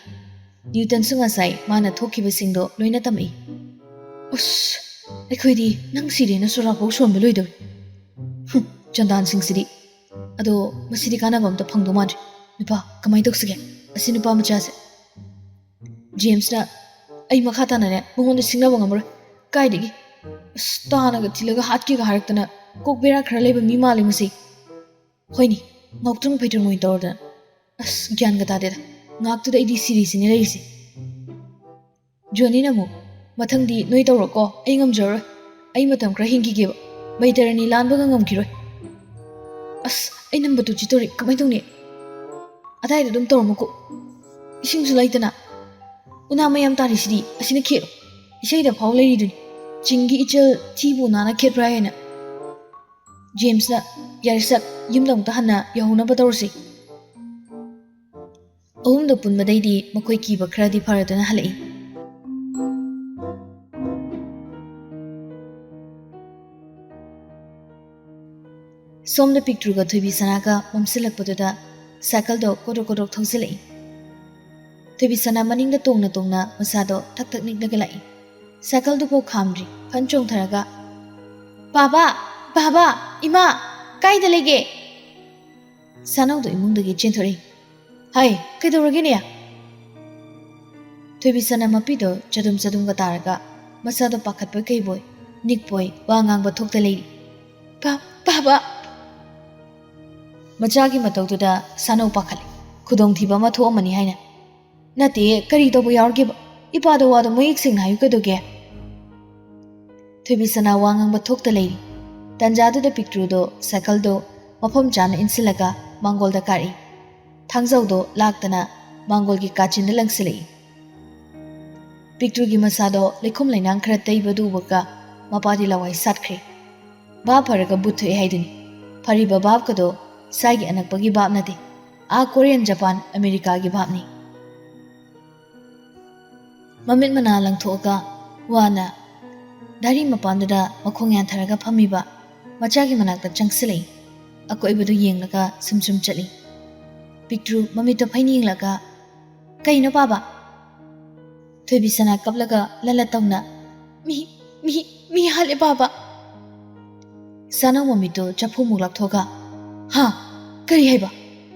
ꯅ꯭ꯌꯨꯇꯟꯁꯨ ꯉꯁꯥꯏ ꯃꯥꯅ ꯊꯣꯛꯈꯤꯕꯁꯤꯡꯗꯣ ꯂꯣꯏꯅ ꯇꯝꯃꯛꯏ꯫ "ꯑꯁ, ꯑꯩꯈꯣꯏꯗꯤ ꯅꯪ ꯁꯤꯔꯦꯅ ꯁꯣꯔꯥꯐꯧ ꯁꯣꯟꯕ ꯂꯣꯏꯗꯧꯔꯦ꯫ ꯍꯨꯝ, ꯆꯟꯗꯥꯟꯁꯤꯡꯁꯤꯗꯤ꯫ ꯑꯗꯣ ꯃꯁꯤꯗꯤ ꯀꯥꯟꯅꯕ ꯑꯝꯇ ꯐꯪꯗꯧ ꯃꯥꯟꯗ꯭ꯔꯦ꯫ ꯅꯨꯄꯥ, ꯀꯃꯥꯏꯅ ꯇꯧꯁꯤꯒꯦ? ꯑꯁꯤ ꯅꯨꯄꯥ ꯃꯆꯥꯁꯦ꯫" ꯖꯦꯝꯁꯅ, ꯑꯩ ꯃꯈꯥ ꯇꯥꯅꯅꯦ ꯃꯉꯣꯟꯗ ꯁꯤꯡꯅꯕ ꯉꯝꯃꯔꯣꯏ꯫ ꯀꯥꯏꯗꯒꯤ? ꯑꯁ, ꯇꯥꯅꯒ ꯊꯤꯜꯂꯒ ꯍꯥꯠꯀꯦꯒ ꯍꯥꯏꯔꯛꯇꯅ ꯀꯣꯛ ꯕꯦꯔꯥ ꯈꯔ ꯂꯩꯕ ꯃꯤ ꯃꯥꯜꯂꯦ ꯃꯁꯤ꯫ ꯍꯣꯏꯅꯦ, ꯉꯥꯎꯇ꯭ꯔꯪ ꯐꯩꯇ꯭ꯔꯪ ꯑꯣꯏꯅ ꯇꯧꯔꯗꯅ꯫ ꯑꯁ, ꯒ꯭ꯌꯥꯟꯒ ꯇꯥꯗꯦꯗ꯫ ꯉꯥꯛꯇꯨꯗ ꯑꯩꯗꯤ ꯁꯤꯔꯤꯁꯤꯅꯦ ꯂꯩꯔꯤꯁꯦ꯫ ꯖꯣꯅꯤꯅ ꯑꯃꯨꯛ, "ꯃꯊꯪꯗꯤ ꯅꯣꯏ ꯇꯧꯔꯣꯀꯣ, ꯑꯩ ꯉꯝꯖꯔꯔꯣꯏ꯫ ꯑꯩ ꯃꯇꯝ ꯈꯔ ꯍꯤꯡꯈꯤꯒꯦꯕ꯫ ꯕꯩꯇꯔꯅꯤ ꯂꯥꯟꯕꯒ ꯉꯝꯈꯤꯔꯣꯏ꯫" ꯑꯁ, ꯑꯩ ꯅꯝꯕ ꯇꯨ ꯆꯤꯠꯇꯧꯔꯤ, ꯀꯃꯥꯏꯅ ꯇꯧꯅꯤ? ꯑꯗꯥꯏꯗ ꯑꯗꯨꯝ ꯇꯧꯔꯝꯃꯨꯀꯣ꯫ ꯏꯁꯤꯡꯁꯨ ꯂꯩꯇꯅ꯫ ꯎꯅꯥ ꯃꯌꯥꯝ ꯇꯥꯔꯤꯁꯤꯗꯤ ꯑꯁꯤꯅ ꯈꯦꯠꯂꯣ꯫ ꯏꯁꯩꯗ ꯐꯥꯎ ꯂꯩꯔꯤꯗꯨꯅꯤ꯫ ꯆꯤꯡꯒꯤ ꯏꯆꯜ ꯊꯤꯕꯨ ꯎꯅꯥꯅ ꯈꯦꯠꯄ꯭ꯔꯥ ꯍꯥꯏꯅ꯫ ꯖꯦꯝꯁꯅ, "ꯌꯥꯔꯦ ꯁꯠ, ꯌꯨꯝꯗ ꯑꯃꯨꯛꯇ ꯍꯟꯅ ꯌꯧꯍꯧꯅꯕ ꯇꯧꯔꯁꯤ꯫" ꯑꯍꯨꯝꯗꯣ ꯄꯨꯟꯕꯗꯩꯗꯤ ꯃꯈꯣꯏ ꯀꯤꯕ ꯈꯔꯗꯤ ꯐꯔꯗꯨꯅ ꯍꯜꯂꯛꯏ꯫ ꯁꯣꯝꯗ ꯄꯤꯛꯇ꯭ꯔꯨꯒ ꯊꯣꯏꯕꯤ ꯁꯅꯥꯒ ꯃꯝꯁꯤꯜꯂꯛꯄꯗꯨꯗ ꯁꯥꯏꯀꯜꯗꯣ ꯀꯣꯗ꯭ꯔꯣꯛ ꯀꯣꯗ꯭ꯔꯣꯛ ꯊꯧꯖꯤꯜꯂꯛꯏ꯫ ꯊꯣꯏꯕꯤ ꯁꯅꯥ ꯃꯅꯤꯡꯗ ꯇꯣꯡꯅ ꯇꯣꯡꯅ ꯃꯁꯥꯗꯣ ꯊꯛ ꯊꯛ ꯅꯤꯛꯂꯒ ꯂꯥꯛꯏ꯫ ꯁꯥꯏꯀꯜꯗꯨꯐꯥꯎ ꯈꯥꯝꯗ꯭ꯔꯤ, ꯐꯟ ꯆꯣꯡꯊꯔꯒ, "ꯕꯥꯕꯥ! ꯕꯥꯕꯥ! ꯏꯃꯥ! ꯀꯥꯏꯗ ꯂꯩꯒꯦ?" ꯁꯥꯅꯧꯗꯣ ꯏꯃꯨꯡꯗꯒꯤ ꯆꯦꯟꯊꯣꯔꯛꯏ꯫ "ꯍꯥꯏ, ꯀꯩꯗꯧꯔꯒꯦꯅꯦ?" ꯊꯣꯏꯕꯤ ꯁꯅꯥ ꯃꯄꯤꯗꯣ ꯆꯗꯨꯝ ꯆꯗꯨꯝꯒ ꯇꯥꯔꯒ ꯃꯁꯥꯗꯣ ꯄꯥꯈꯠꯄꯣꯏ ꯀꯩꯕꯣꯏ, ꯅꯤꯛꯄꯣꯏ, ꯋꯥ ꯉꯥꯡꯕ ꯊꯣꯛꯇ ꯂꯩꯔꯤ꯫ "ꯕꯥ-, ꯕꯥꯕꯥ!" ꯃꯆꯥꯒꯤ ꯃꯇꯧꯗꯨꯗ ꯁꯥꯅꯧ ꯄꯥꯈꯠꯂꯤ꯫ ꯈꯨꯗꯣꯡꯊꯤꯕ ꯑꯃ ꯊꯣꯛꯑꯝꯃꯅꯤ ꯍꯥꯏꯅ꯫ "ꯅꯠꯇꯦ, ꯀꯔꯤ ꯇꯧꯕ ꯌꯥꯎꯔꯒꯦꯕ? ꯏꯄꯥꯗ ꯋꯥꯗꯣ ꯃꯌꯦꯛ ꯁꯦꯡꯅ ꯍꯥꯏꯌꯨ ꯀꯩꯗꯧꯒꯦ?" ꯊꯣꯏꯕꯤ ꯁꯅꯥ ꯋꯥ ꯉꯥꯡꯕ ꯊꯣꯛꯇ ꯂꯩꯔꯤ꯫ ꯇꯟꯖꯥꯗꯨꯗ ꯄꯤꯛꯇ꯭ꯔꯨꯗꯣ ꯁꯥꯏꯀꯜꯗꯣ ꯃꯐꯝ ꯆꯥꯅ ꯏꯟꯁꯤꯜꯂꯒ ꯃꯥꯡꯒꯣꯜꯗ ꯀꯥꯔꯛꯏ꯫ ꯊꯥꯡꯖꯧꯗꯣ ꯂꯥꯛꯇꯅ ꯃꯥꯡꯒꯣꯜꯒꯤ ꯀꯥꯆꯤꯟꯗ ꯂꯪꯁꯤꯜꯂꯛꯏ꯫ ꯄꯤꯛꯇ꯭ꯔꯨꯒꯤ ꯃꯁꯥꯗꯣ ꯂꯩꯈꯣꯝ ꯂꯩꯅꯥꯡ ꯈꯔ ꯇꯩꯕꯗꯨ ꯎꯕꯒ ꯃꯄꯥꯗꯤ ꯂꯋꯥꯏ ꯁꯥꯠꯈ꯭ꯔꯦ꯫ ꯚꯥꯞ ꯐꯔꯒ ꯕꯨꯠ ꯊꯣꯛꯑꯦ ꯍꯥꯏꯗꯨꯅꯤ꯫ ꯐꯔꯤꯕ ꯚꯥꯞꯀꯗꯣ ꯁ꯭ꯋꯥꯏꯒꯤ ꯑꯅꯛꯄꯒꯤ ꯚꯥꯞ ꯅꯠꯇꯦ, ꯑꯥ ꯀꯣꯔꯤꯌꯟ, ꯖꯄꯥꯟ, ꯑꯃꯦꯔꯤꯀꯥꯒꯤ ꯚꯥꯞꯅꯤ꯫ ꯃꯃꯤꯠ ꯃꯅꯥ ꯂꯪꯊꯣꯛꯑꯒ ꯋꯥꯅ ꯗꯥꯔꯤ ꯃꯄꯥꯟꯗꯨꯗ ꯃꯈꯣꯡ ꯌꯥꯟꯊꯔꯒ ꯐꯝꯃꯤꯕ ꯃꯆꯥꯒꯤ ꯃꯅꯥꯛꯇ ꯆꯪꯁꯤꯜꯂꯛꯏ꯫ ꯑꯀꯣꯏꯕꯗꯨ ꯌꯦꯡꯂꯒ ꯁꯨꯝ ꯁꯨꯝ ꯆꯠꯂꯤ꯫ ꯄꯤꯛꯇ꯭ꯔꯨ ꯃꯃꯤꯠꯇꯣ ꯐꯩꯅ ꯌꯦꯡꯂꯒ, "ꯀꯩꯅꯣ ꯄꯥꯕ?" ꯊꯣꯏꯕꯤ ꯁꯅꯥ ꯀꯞꯂꯒ ꯂꯜꯂ ꯇꯧꯅ, "ꯃꯤ, ꯃꯤ, ꯃꯤ ꯍꯥꯠꯂꯦ ꯄꯥꯕ!" ꯁꯥꯅꯧ ꯃꯃꯤꯠꯇꯣ ꯆꯐꯨꯃꯨꯛ ꯂꯥꯎꯊꯣꯛꯑꯒ, "ꯍꯥ? ꯀꯔꯤ ꯍꯥꯏꯕ?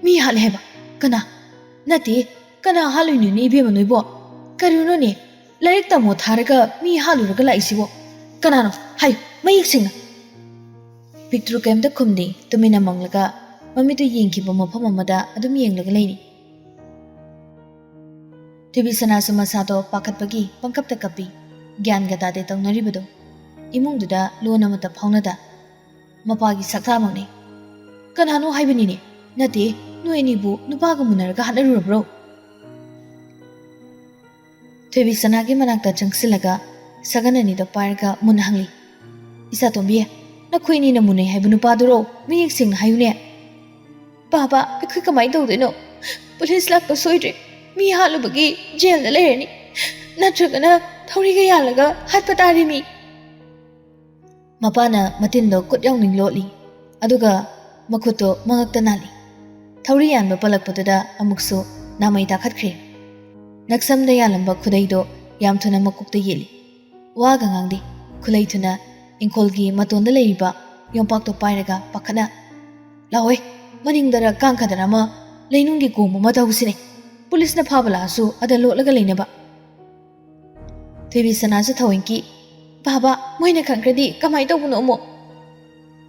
ꯃꯤ ꯍꯥꯠꯂꯦ ꯍꯥꯏꯕ? ꯀꯅꯥ? ꯅꯠꯇꯦ, ꯀꯅꯥ ꯍꯥꯠꯂꯨꯏꯅꯣꯅꯦ ꯏꯕꯦꯝꯃ ꯅꯣꯏꯕꯣ? ꯀꯔꯤꯅꯣꯅꯦ? ꯂꯥꯏꯔꯤꯛ ꯇꯝꯃꯣ ꯊꯥꯔꯒ ꯃꯤ ꯍꯥꯠꯂꯨꯔꯒ ꯂꯥꯛꯏꯁꯤꯕꯣ? ꯀꯅꯥꯅꯣ? ꯍꯥꯏꯌꯨ, ꯃꯌꯦꯛ ꯁꯦꯡꯅ꯫ ꯄꯤꯛꯇ꯭ꯔꯨ ꯀꯩꯝꯇ ꯈꯨꯝꯗꯦ, ꯇꯨꯃꯤꯟꯅ ꯃꯪꯂꯒ ꯃꯃꯤꯠꯇꯨ ꯌꯦꯡꯈꯤꯕ ꯃꯐꯝ ꯑꯃꯗ ꯑꯗꯨꯝ ꯌꯦꯡꯂꯒ ꯂꯩꯔꯤ꯫ ꯊꯣꯏꯕꯤꯁꯅꯥꯁꯨ ꯃꯁꯥꯗꯣ ꯄꯥꯈꯠꯄꯒꯤ ꯄꯪꯀꯞꯇ ꯀꯞꯄꯤ꯫ ꯒ꯭ꯌꯥꯟꯒ ꯇꯥꯗꯦ ꯇꯧꯅꯔꯤꯕꯗꯣ꯫ ꯏꯃꯨꯡꯗꯨꯗ ꯂꯣꯟ ꯑꯃꯠꯇ ꯐꯥꯎꯅꯗ ꯃꯄꯥꯒꯤ ꯁꯛꯇꯥꯃꯛꯅꯤ꯫ "ꯀꯅꯥꯅꯣ ꯍꯥꯏꯕꯅꯤꯅꯦ? ꯅꯠꯇꯦ, ꯅꯣꯏ ꯑꯅꯤꯕꯨ ꯅꯨꯄꯥꯒ ꯃꯨꯟꯅꯔꯒ ꯍꯥꯠꯅꯔꯨꯔꯕ꯭ꯔꯣ?" ꯊꯣꯏꯕꯤꯁꯅꯥꯒꯤ ꯃꯅꯥꯛꯇ ꯆꯪꯁꯤꯜꯂꯒ ꯁꯒꯟ ꯑꯅꯤꯗꯣ ꯄꯥꯏꯔꯒ ꯃꯨꯟꯅ ꯍꯪꯂꯤ꯫ "ꯏꯆꯥꯇꯣꯝꯕꯤ, ꯅꯈꯣꯏ ꯑꯅꯤꯅ ꯃꯨꯟꯅꯩ ꯍꯥꯏꯕ ꯅꯨꯄꯥꯗꯨꯔꯣ? ꯃꯌꯦꯛ ꯁꯦꯡꯅ ꯍꯥꯏꯌꯨꯅꯦ꯫" "ꯕꯥꯕꯥ, ꯑꯩꯈꯣꯏ ꯀꯃꯥꯏꯅ ꯇꯧꯗꯣꯏꯅꯣ? ꯄꯨꯂꯤꯁ ꯂꯥꯛꯄ ꯁꯣꯏꯗ꯭ꯔꯦ꯫ ꯃꯤ ꯍꯥꯠꯂꯨꯕꯒꯤ ꯖꯦꯜꯗ ꯂꯩꯔꯅꯤ꯫ ꯅꯠꯇ꯭ꯔꯒꯅ ꯊꯧꯔꯤꯒ ꯌꯥꯜꯂꯒ ꯍꯥꯠꯄ ꯇꯥꯔꯦ ꯃꯤ꯫" ꯃꯄꯥꯅ ꯃꯇꯤꯟꯗꯣ ꯈꯨꯠ ꯌꯥꯎꯅ ꯂꯣꯠꯂꯤ, ꯑꯗꯨꯒ ꯃꯈꯨꯠꯇꯣ ꯃꯉꯛꯇ ꯅꯥꯜꯂꯤ꯫ ꯊꯧꯔꯤ ꯌꯥꯟꯕ ꯄꯜꯂꯛꯄꯗꯨꯗ ꯑꯃꯨꯛꯁꯨ ꯅꯥꯃꯩ ꯇꯥꯈꯠꯈ꯭ꯔꯦ꯫ ꯅꯛꯁꯝꯗ ꯌꯥꯜꯂꯝꯕ ꯈꯨꯗꯩꯗꯣ ꯌꯥꯝ ꯊꯨꯅ ꯃꯀꯣꯛꯇ ꯌꯦꯠꯂꯤ꯫ ꯋꯥꯒ ꯉꯥꯡꯗꯦ꯫ ꯈꯨꯠꯂꯩ ꯊꯨꯅ ꯏꯪꯈꯣꯜꯒꯤ ꯃꯇꯣꯟꯗ ꯂꯩꯔꯤꯕ ꯌꯣꯝꯄꯥꯛꯇꯣ ꯄꯥꯏꯔꯒ ꯄꯥꯈꯠꯅ, "ꯂꯥꯛꯑꯣꯏ, ꯃꯅꯤꯡꯗꯔ ꯀꯥꯡꯈꯗꯔ ꯑꯃ ꯂꯩꯅꯨꯡꯒꯤ ꯀꯣꯝ ꯑꯃ ꯇꯧꯁꯤꯅꯦ꯫ ꯄꯨꯂꯤꯁꯅ ꯐꯥꯕ ꯂꯥꯛꯑꯁꯨ ꯑꯗ ꯂꯣꯠꯂꯒ ꯂꯩꯅꯕ꯫" ꯊꯣꯏꯕꯤꯁꯅꯥꯁꯨ ꯊꯑꯣꯏꯀꯤ, "ꯕꯥꯕꯥ, ꯃꯣꯏꯅ ꯈꯪꯈ꯭ꯔꯗꯤ ꯀꯃꯥꯏꯅ ꯇꯧꯕꯅꯣ ꯑꯃꯨꯛ?"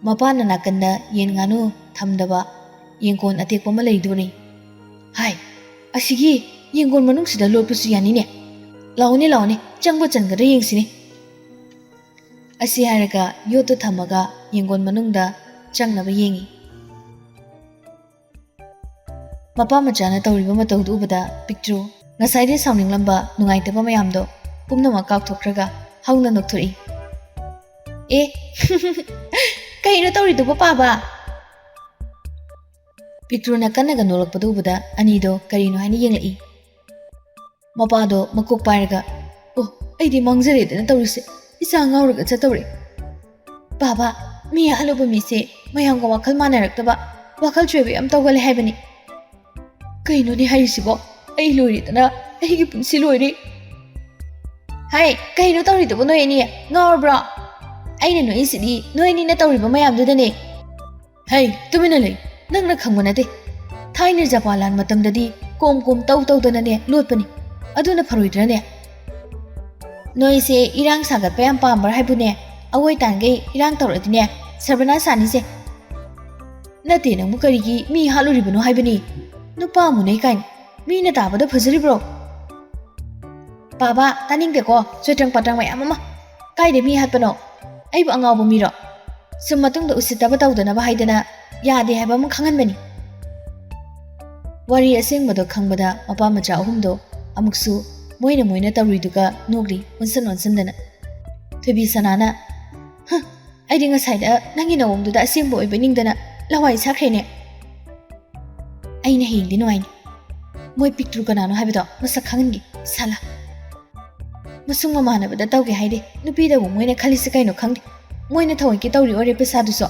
ꯃꯄꯥꯅ ꯅꯥꯀꯟꯗ ꯌꯦꯟ ꯉꯥꯅꯨ ꯊꯝꯗꯕ ꯌꯦꯟꯀꯣꯟ ꯑꯇꯦꯛꯄ ꯑꯃ ꯂꯩꯗꯨꯅꯤ꯫ "ꯍꯥꯏ, ꯑꯁꯤꯒꯤ ꯌꯦꯟꯀꯣꯟ ꯃꯅꯨꯡꯁꯤꯗ ꯂꯣꯠꯄꯁꯨ ꯌꯥꯅꯤꯅꯦ꯫ ꯂꯥꯛꯑꯣꯅꯦ, ꯂꯥꯛꯑꯣꯅꯦ, ꯆꯪꯕ ꯆꯟꯒꯗ꯭ꯔꯥ ꯌꯦꯡꯁꯤꯅꯦ꯫" ꯑꯁꯤ ꯍꯥꯏꯔꯒ ꯌꯣꯠꯇꯨ ꯊꯝꯃꯒ ꯌꯦꯟꯀꯣꯟ ꯃꯅꯨꯡꯗ ꯆꯪꯅꯕ ꯌꯦꯡꯉꯤ꯫ ꯃꯄꯥ ꯃꯆꯥꯅ ꯇꯧꯔꯤꯕ ꯃꯇꯧꯗꯨ ꯎꯕꯗ ꯄꯤꯛꯇ꯭ꯔꯨ, ꯉꯁꯥꯏꯗꯤ ꯁꯥꯎꯅꯤꯡꯂꯝꯕ ꯅꯨꯡꯉꯥꯏꯇꯕ ꯃꯌꯥꯝꯗꯣ ꯄꯨꯝꯅꯃꯛ ꯀꯥꯎꯊꯣꯛꯈ꯭ꯔꯒ ꯍꯧꯅ ꯅꯣꯛꯊꯣꯛꯏ꯫ "ꯑꯦ, ꯀꯩꯅꯣ ꯇꯧꯔꯤꯗꯨꯕꯣ, ꯄꯥꯕ?" ꯄꯤꯛꯇ꯭ꯔꯨꯅ ꯀꯟꯅꯒ ꯅꯣꯛꯂꯛꯄꯗꯨ ꯎꯕꯗ ꯑꯅꯤꯗꯣ ꯀꯔꯤꯅꯣ ꯍꯥꯏꯅ ꯌꯦꯡꯂꯛꯏ꯫ ꯃꯄꯥꯗꯣ ꯃꯀꯣꯛ ꯄꯥꯏꯔꯒ, "ꯑꯣ, ꯑꯩꯗꯤ ꯃꯥꯡꯖꯔꯦꯗꯅ ꯇꯧꯔꯤꯁꯦ, ꯏꯆꯥ ꯉꯥꯎꯔꯒ ꯆꯠꯇꯧꯔꯦ꯫ ꯕꯥꯕꯥ, ꯃꯤ ꯑꯍꯜ ꯎꯕ ꯃꯤꯁꯦ ꯃꯌꯥꯝꯒ ꯋꯥꯈꯜ ꯃꯥꯟꯅꯔꯛꯇꯕ, ꯋꯥꯈꯜ ꯆꯣꯏꯕ ꯌꯥꯝ ꯇꯧꯒꯜꯂꯦ ꯍꯥꯏꯕꯅꯤ꯫ ꯀꯩꯅꯣꯅꯦ ꯍꯥꯏꯔꯤꯁꯤꯕꯣ? ꯑꯩ ꯂꯣꯏꯔꯦꯗꯅ, ꯑꯩꯒꯤ ꯄꯨꯟꯁꯤ ꯂꯣꯏꯔꯦ꯫" "ꯍꯥꯏ, ꯀꯩꯅꯣ ꯇꯧꯔꯤꯗꯨꯕꯨ ꯅꯣꯏ ꯑꯅꯤ? ꯉꯥꯎꯔꯕ꯭ꯔꯣ? ꯑꯩꯅ ꯅꯣꯛꯏꯁꯤꯗꯤ ꯅꯣꯏ ꯑꯅꯤꯅ ꯇꯧꯔꯤꯕ ꯃꯌꯥꯝꯗꯨꯗꯅꯦ꯫" "ꯍꯩ, ꯇꯨꯃꯤꯟꯅ ꯂꯩ꯫ ꯅꯪꯅ ꯈꯪꯕ ꯅꯠꯇꯦ꯫ ꯊꯥꯏꯅ ꯖꯄꯥꯟ ꯂꯥꯟ ꯃꯇꯝꯗꯗꯤ ꯀꯣꯝ ꯀꯣꯝ ꯇꯧ ꯇꯧꯗꯅꯅꯦ ꯂꯣꯠꯄꯅꯤ꯫ ꯑꯗꯨꯅ ꯐꯔꯣꯏꯗ꯭ꯔꯅꯦ?" ꯅꯣꯏꯁꯦ ꯏꯔꯥꯡ ꯁꯥꯒꯠꯄ ꯌꯥꯝ ꯄꯥꯝꯕ꯭ꯔꯥ ꯍꯥꯏꯕꯨꯅꯦ? ꯑꯋꯣꯏ ꯇꯥꯟꯈꯩ ꯏꯔꯥꯡ ꯇꯧꯔꯗꯤꯅꯦ, ꯁꯔꯕꯅꯥꯁ ꯁꯥꯅꯤꯁꯦ꯫ ꯅꯠꯇꯦ, ꯅꯪꯕꯨ ꯀꯔꯤꯒꯤ ꯃꯤ ꯍꯥꯠꯂꯨꯔꯤꯕꯅꯣ ꯍꯥꯏꯕꯅꯤ? ꯅꯨꯄꯥ ꯃꯨꯅꯩ ꯀꯥꯏꯅ꯫ ꯃꯤꯅ ꯇꯥꯕꯗ ꯐꯖꯔꯤꯕ꯭ꯔꯣ? ꯄꯥꯕ, ꯇꯥꯅꯤꯡꯗꯦꯀꯣ, ꯆꯣꯏꯇ꯭ꯔꯪ ꯄꯥꯇ꯭ꯔꯪ ꯃꯌꯥꯝ ꯑꯃ꯫ ꯀꯥꯏꯗ ꯃꯤ ꯍꯥꯠꯄꯅꯣ? ꯑꯩꯕꯨ ꯑꯉꯥꯎꯕ ꯃꯤꯔꯣ? ꯁꯨꯝ ꯃꯇꯨꯡꯗ ꯎꯁꯤꯠꯇꯕ ꯇꯧꯗꯅꯕ ꯍꯥꯏꯗꯅ ꯌꯥꯗꯦ ꯍꯥꯏꯕ ꯑꯃ ꯈꯪꯍꯟꯕꯅꯤ꯫ ꯋꯥꯔꯤ ꯑꯁꯦꯡꯕꯗꯣ ꯈꯪꯕꯗ ꯃꯄꯥ ꯃꯆꯥ ꯑꯍꯨꯝꯗꯣ ꯑꯃꯨꯛꯁꯨ ꯃꯣꯏꯅ ꯃꯣꯏꯅ ꯇꯧꯔꯤꯗꯨꯒ ꯅꯣꯛꯂꯤ, ꯑꯣꯟꯁꯟ ꯑꯣꯟꯁꯟꯗꯅ꯫ ꯊꯣꯏꯕꯤ ꯁꯅꯥꯅ, "ꯍ, ꯑꯩꯗꯤ ꯉꯁꯥꯏꯗ ꯅꯪꯒꯤ ꯅꯑꯣꯡꯗꯨꯗ ꯑꯁꯦꯡꯕ ꯑꯣꯏꯕ ꯅꯤꯡꯗꯅ ꯂꯋꯥꯏ ꯁꯥꯈ꯭ꯔꯦꯅꯦ꯫ ꯑꯩꯅ ꯍꯌꯦꯡꯗꯤ ꯅꯨꯡꯉꯥꯏꯅꯤ꯫ ꯃꯣꯏ ꯄꯤꯛꯇ꯭ꯔꯨ ꯀꯅꯥꯅꯣ ꯍꯥꯏꯕꯗꯣ ꯃꯁꯛ ꯈꯪꯍꯟꯒꯦ, ꯁꯥꯂꯥ꯫ ꯃꯁꯨꯡ ꯃꯃꯥꯟꯅꯕꯗ ꯇꯧꯒꯦ ꯍꯥꯏꯗꯦ꯫ ꯅꯨꯄꯤꯗꯕꯨ ꯃꯣꯏꯅ ꯈꯜꯂꯤꯁꯦ ꯀꯩꯅꯣ ꯈꯪꯗꯦ꯫ ꯃꯣꯏꯅ ꯊꯑꯣꯏꯀꯤ ꯇꯧꯔꯤ ꯑꯣꯏꯔꯦ ꯄꯩꯁꯥꯗꯨꯁꯨ"꯫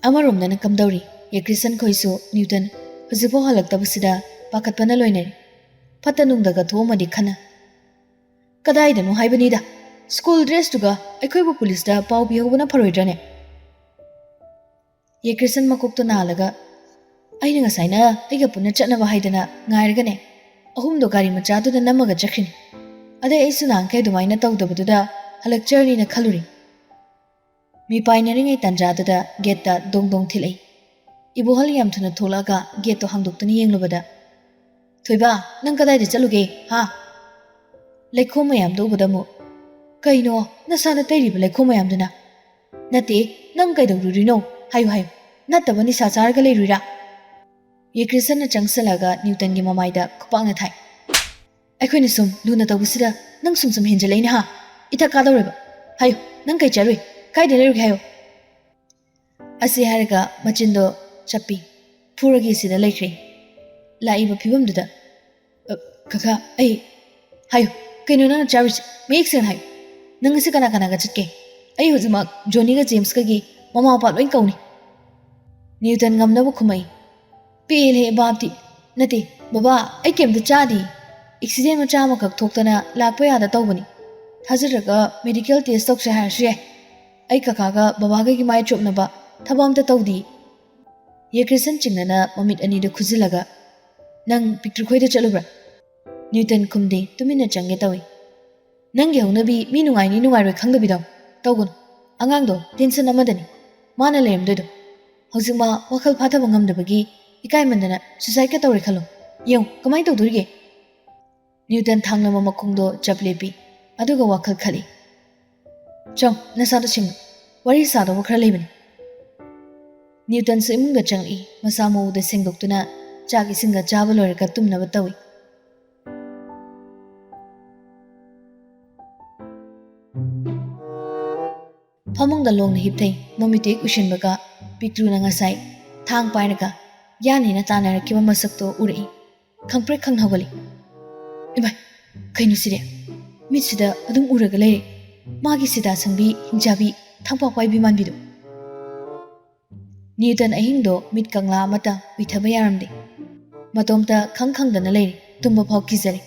ꯑꯃꯔꯣꯝꯗꯅ ꯀꯝꯗꯧꯔꯤ? ꯌꯦꯀ꯭ꯔꯤꯁꯟ ꯈꯣꯏꯁꯨ ꯅ꯭ꯌꯨꯇꯟ ꯍꯧꯖꯤꯛꯐꯥꯎ ꯍꯜꯂꯛꯇꯕꯁꯤꯗ ꯄꯥꯈꯠꯄꯅ ꯂꯣꯏꯅꯔꯤ꯫ ꯐꯠꯇ ꯅꯨꯡꯗꯒ ꯊꯣꯛꯑꯝꯃꯗꯤ ꯈꯟꯅ꯫ ꯀꯗꯥꯏꯗꯅꯣ ꯍꯥꯏꯕꯅꯤꯗ, ꯁ꯭ꯀꯨꯜ ꯗ꯭ꯔꯦꯁꯇꯨꯒ ꯑꯩꯈꯣꯏꯕꯨ ꯄꯨꯂꯤꯁꯇ ꯄꯥꯎ ꯄꯤꯍꯧꯕꯅ ꯐꯔꯣꯏꯗ꯭ꯔꯅꯦ? ꯌꯦꯀ꯭ꯔꯤꯁꯟ ꯃꯀꯣꯛꯇꯣ ꯅꯥꯜꯂꯒ, "ꯑꯩꯅ ꯉꯁꯥꯏꯅ ꯑꯩꯒ ꯄꯨꯟꯅ ꯆꯠꯅꯕ ꯍꯥꯏꯗꯅ ꯉꯥꯏꯔꯒꯅꯦ, ꯑꯍꯨꯝꯗꯣ ꯒꯥꯔꯤ ꯃꯆꯥꯗꯨꯗ ꯅꯝꯃꯒ ꯆꯠꯈ꯭ꯔꯤꯅꯤ꯫ ꯑꯗꯩ ꯑꯩꯁꯨ ꯅꯍꯥꯟꯈꯩ ꯑꯗꯨꯃꯥꯏꯅ ꯇꯧꯗꯕꯗꯨꯗ ꯍꯜꯂꯛꯆꯔꯅꯤꯅ ꯈꯜꯂꯨꯔꯤ"꯫ ꯃꯤꯄꯥꯏꯅꯔꯤꯉꯩ ꯇꯥꯟꯖꯥꯗꯨꯗ ꯒꯦꯠꯇ ꯗꯣꯡ ꯗꯣꯡ ꯊꯤꯜꯂꯛꯏ꯫ ꯏꯕꯣꯍꯜ ꯌꯥꯝ ꯊꯨꯅ ꯊꯣꯛꯂꯛꯑꯒ ꯒꯦꯠꯇꯣ ꯍꯥꯡꯗꯣꯛꯇꯨꯅ ꯌꯦꯡꯂꯨꯕꯗ, "ꯊꯣꯏꯕ, ꯅꯪ ꯀꯗꯥꯏꯗ ꯆꯠꯂꯨꯒꯦ, ꯍꯥ?" ꯂꯩꯈꯣꯝ ꯃꯌꯥꯝꯗꯣ ꯎꯕꯗ ꯑꯃꯨꯛ, "ꯀꯩꯅꯣ, ꯅꯁꯥꯅ ꯇꯩꯔꯤꯕ ꯂꯩꯈꯣꯝ ꯃꯌꯥꯝꯗꯨꯅ?" "ꯅꯠꯇꯦ, ꯅꯪ ꯀꯩꯗꯧꯔꯨꯔꯤꯅꯣ? ꯍꯥꯏꯌꯨ, ꯍꯥꯏꯌꯨ꯫ ꯅꯠꯇꯕ ꯅꯤꯁꯥ ꯆꯥꯔꯒ ꯂꯩꯔꯨꯏꯔꯥ?" ꯌꯦꯀ꯭ꯔꯤꯁꯟꯅ ꯆꯪꯁꯜꯂꯒ ꯅ꯭ꯌꯨꯇꯟꯒꯤ ꯃꯃꯥꯏꯗ ꯈꯨꯄꯥꯛꯅ ꯊꯥꯏ꯫ "ꯑꯩꯈꯣꯏꯅ ꯁꯨꯝ ꯂꯨꯅ ꯇꯧꯕꯁꯤꯗ ꯅꯪ ꯁꯨꯝ ꯁꯨꯝ ꯍꯦꯟꯖꯜꯂꯛꯏꯅꯦ, ꯍꯥ? ꯏꯊꯛ ꯀꯥꯗꯧꯔꯦꯕ꯫ ꯍꯥꯏꯌꯨ, ꯅꯪ ꯀꯩ ꯆꯥꯔꯨꯏ? ꯀꯥꯏꯗ ꯂꯩꯔꯨꯒꯦ ꯍꯥꯏꯌꯨ?" ꯑꯁꯤ ꯍꯥꯏꯔꯒ ꯃꯆꯤꯟꯗꯣ ꯆꯞꯄꯤ꯫ ꯐꯨꯔꯒꯦ ꯁꯤꯗ ꯂꯩꯈ꯭ꯔꯦ꯫ ꯂꯥꯛꯏꯕ ꯐꯤꯕꯝꯗꯨꯗ, "ꯑ, ꯀꯀꯥ, ꯑꯩ"꯫ "ꯍꯥꯏꯌꯨ, ꯀꯩꯅꯣ ꯅꯪꯅ ꯆꯥꯔꯨꯏꯁꯦ? ꯃꯌꯦꯛ ꯁꯦꯡꯅ ꯍꯥꯏꯌꯨ꯫ ꯅꯪ ꯉꯁꯤ ꯀꯅꯥ ꯀꯅꯥꯒ ꯆꯠꯀꯦ? ꯑꯩ ꯍꯧꯖꯤꯛꯃꯛ ꯖꯣꯅꯤꯒ ꯖꯦꯝꯁꯀꯒꯤ ꯃꯃꯥ ꯃꯄꯥ ꯂꯣꯏ ꯀꯧꯅꯤ"꯫ ꯅ꯭ꯌꯨꯇꯟ ꯉꯝꯅꯕ ꯈꯨꯝꯃꯛꯏ꯫ "ꯄꯦꯜꯂꯦ ꯕꯥꯞꯇꯤ꯫ ꯅꯠꯇꯦ, ꯕꯕꯥ, ꯑꯩ ꯀꯩꯝꯇ ꯆꯥꯗꯦ꯫ ꯑꯦꯛꯁꯤꯗꯦꯟ ꯃꯆꯥ ꯑꯃꯈꯛ ꯊꯣꯛꯇꯅ ꯂꯥꯛꯄ ꯌꯥꯗ ꯇꯧꯕꯅꯤ꯫ ꯊꯥꯖꯗ꯭ꯔꯒ ꯃꯦꯗꯤꯀꯦꯜ ꯇꯦꯁ ꯇꯧꯁꯦ ꯍꯥꯏꯔꯁꯨ ꯌꯥꯏ꯫ ꯑꯩ ꯀꯀꯥꯒ ꯕꯕꯥꯒꯒꯤ ꯃꯥꯏ ꯆꯣꯞꯅꯕ ꯊꯕꯛ ꯑꯝꯇ ꯇꯧꯗꯦ"꯫ ꯌꯦꯀ꯭ꯔꯤꯁꯟ ꯆꯤꯡꯅꯅ ꯃꯃꯤꯠ ꯑꯅꯤꯗꯨ ꯈꯨꯖꯤꯜꯂꯒ, "ꯅꯪ ꯄꯤꯛꯇ꯭ꯔꯨꯈꯣꯏꯗ ꯆꯠꯂꯨꯕ꯭ꯔꯥ?" ꯅ꯭ꯌꯨꯇꯟ ꯈꯨꯝꯗꯦ, ꯇꯨꯃꯤꯟꯅ ꯆꯪꯒꯦ ꯇꯧꯏ꯫ "ꯅꯪꯒꯤ ꯍꯧꯅꯕꯤ ꯃꯤ ꯅꯨꯡꯉꯥꯏꯅꯤ ꯅꯨꯡꯉꯥꯏꯔꯣꯏ ꯈꯪꯗꯕꯤꯗꯣ ꯇꯧꯒꯅꯨ꯫ ꯑꯉꯥꯡꯗꯣ ꯇꯦꯟꯁꯟ ꯑꯃꯗꯅꯤ ꯃꯥꯅ ꯂꯩꯔꯝꯗꯣꯏꯗꯣ꯫ ꯍꯧꯖꯤꯛ ꯃꯥ ꯋꯥꯈꯜ ꯐꯥꯊꯕ ꯉꯝꯗꯕꯒꯤ ꯏꯀꯥꯏꯃꯟꯗꯅ ꯁꯨꯁꯥꯏꯗꯀ ꯇꯧꯔꯦ ꯈꯜꯂꯣ꯫ ꯌꯦꯡꯉꯨ ꯀꯃꯥꯏꯅ ꯇꯧꯗꯣꯔꯤꯒꯦ?" ꯅ꯭ꯌꯨꯇꯟ ꯊꯥꯡꯂꯝꯕ ꯃꯈꯣꯡꯗꯣ ꯆꯞ ꯂꯦꯞꯄꯤ, ꯑꯗꯨꯒ ꯋꯥꯈꯜ ꯈꯜꯂꯤ꯫ "ꯆꯣ, ꯅꯁꯥꯗꯣ ꯁꯤꯡꯉꯨ, ꯋꯥꯔꯤ ꯁꯥꯗꯧꯕ ꯈꯔ ꯂꯩꯕꯅꯤ꯫" ꯅ꯭ꯌꯨꯇꯟꯁꯨ ꯏꯃꯨꯡꯗ ꯆꯪꯂꯛꯏ, ꯃꯁꯥ ꯃꯎꯗ ꯁꯦꯡꯗꯣꯛꯇꯨꯅ ꯆꯥꯛ ꯏꯁꯤꯡꯒ ꯆꯥꯕ ꯂꯣꯏꯔꯒ ꯇꯨꯝꯅꯕ ꯇꯧꯏ꯫ ꯐꯃꯨꯡꯗ ꯂꯣꯡꯅ ꯍꯤꯞꯊꯩ, ꯃꯃꯤꯠꯇꯨ ꯍꯦꯛ ꯎꯏꯁꯤꯟꯕꯒ ꯄꯤꯛꯇ꯭ꯔꯨꯅ ꯉꯁꯥꯏ ꯊꯥꯡ ꯄꯥꯏꯔꯒ ꯌꯥꯅꯤꯅ ꯇꯥꯟꯅꯔꯛꯈꯤꯕ ꯃꯁꯛꯇꯣ ꯎꯔꯛꯏ꯫ ꯈꯪꯄ꯭ꯔꯦꯛ ꯈꯪ ꯍꯧꯒꯠꯂꯤ꯫ "ꯏꯃꯥꯏ, ꯀꯩꯅꯣ ꯁꯤꯗꯤ? ꯃꯤꯠꯁꯤꯗ ꯑꯗꯨꯝ ꯎꯔꯒ ꯂꯩꯔꯦ꯫ ꯃꯥꯒꯤ ꯁꯤꯗꯥ ꯁꯪꯕꯤ, ꯍꯤꯡꯆꯥꯕꯤ, ꯊꯝꯄꯥꯛ ꯄꯥꯏꯕꯤ ꯃꯥꯟꯕꯤꯗꯣ꯫" ꯅ꯭ꯌꯨꯇꯟ ꯑꯍꯤꯡꯗꯣ ꯃꯤꯠ ꯀꯪꯂꯥ ꯑꯃꯠꯇ ꯎꯏꯊꯕ ꯌꯥꯔꯝꯗꯦ꯫ ꯃꯇꯣꯝꯇ ꯈꯪ ꯈꯪꯗꯅ ꯂꯩꯔꯦ꯫ ꯇꯨꯝꯕ ꯐꯥꯎ ꯀꯤꯖꯔꯦ꯫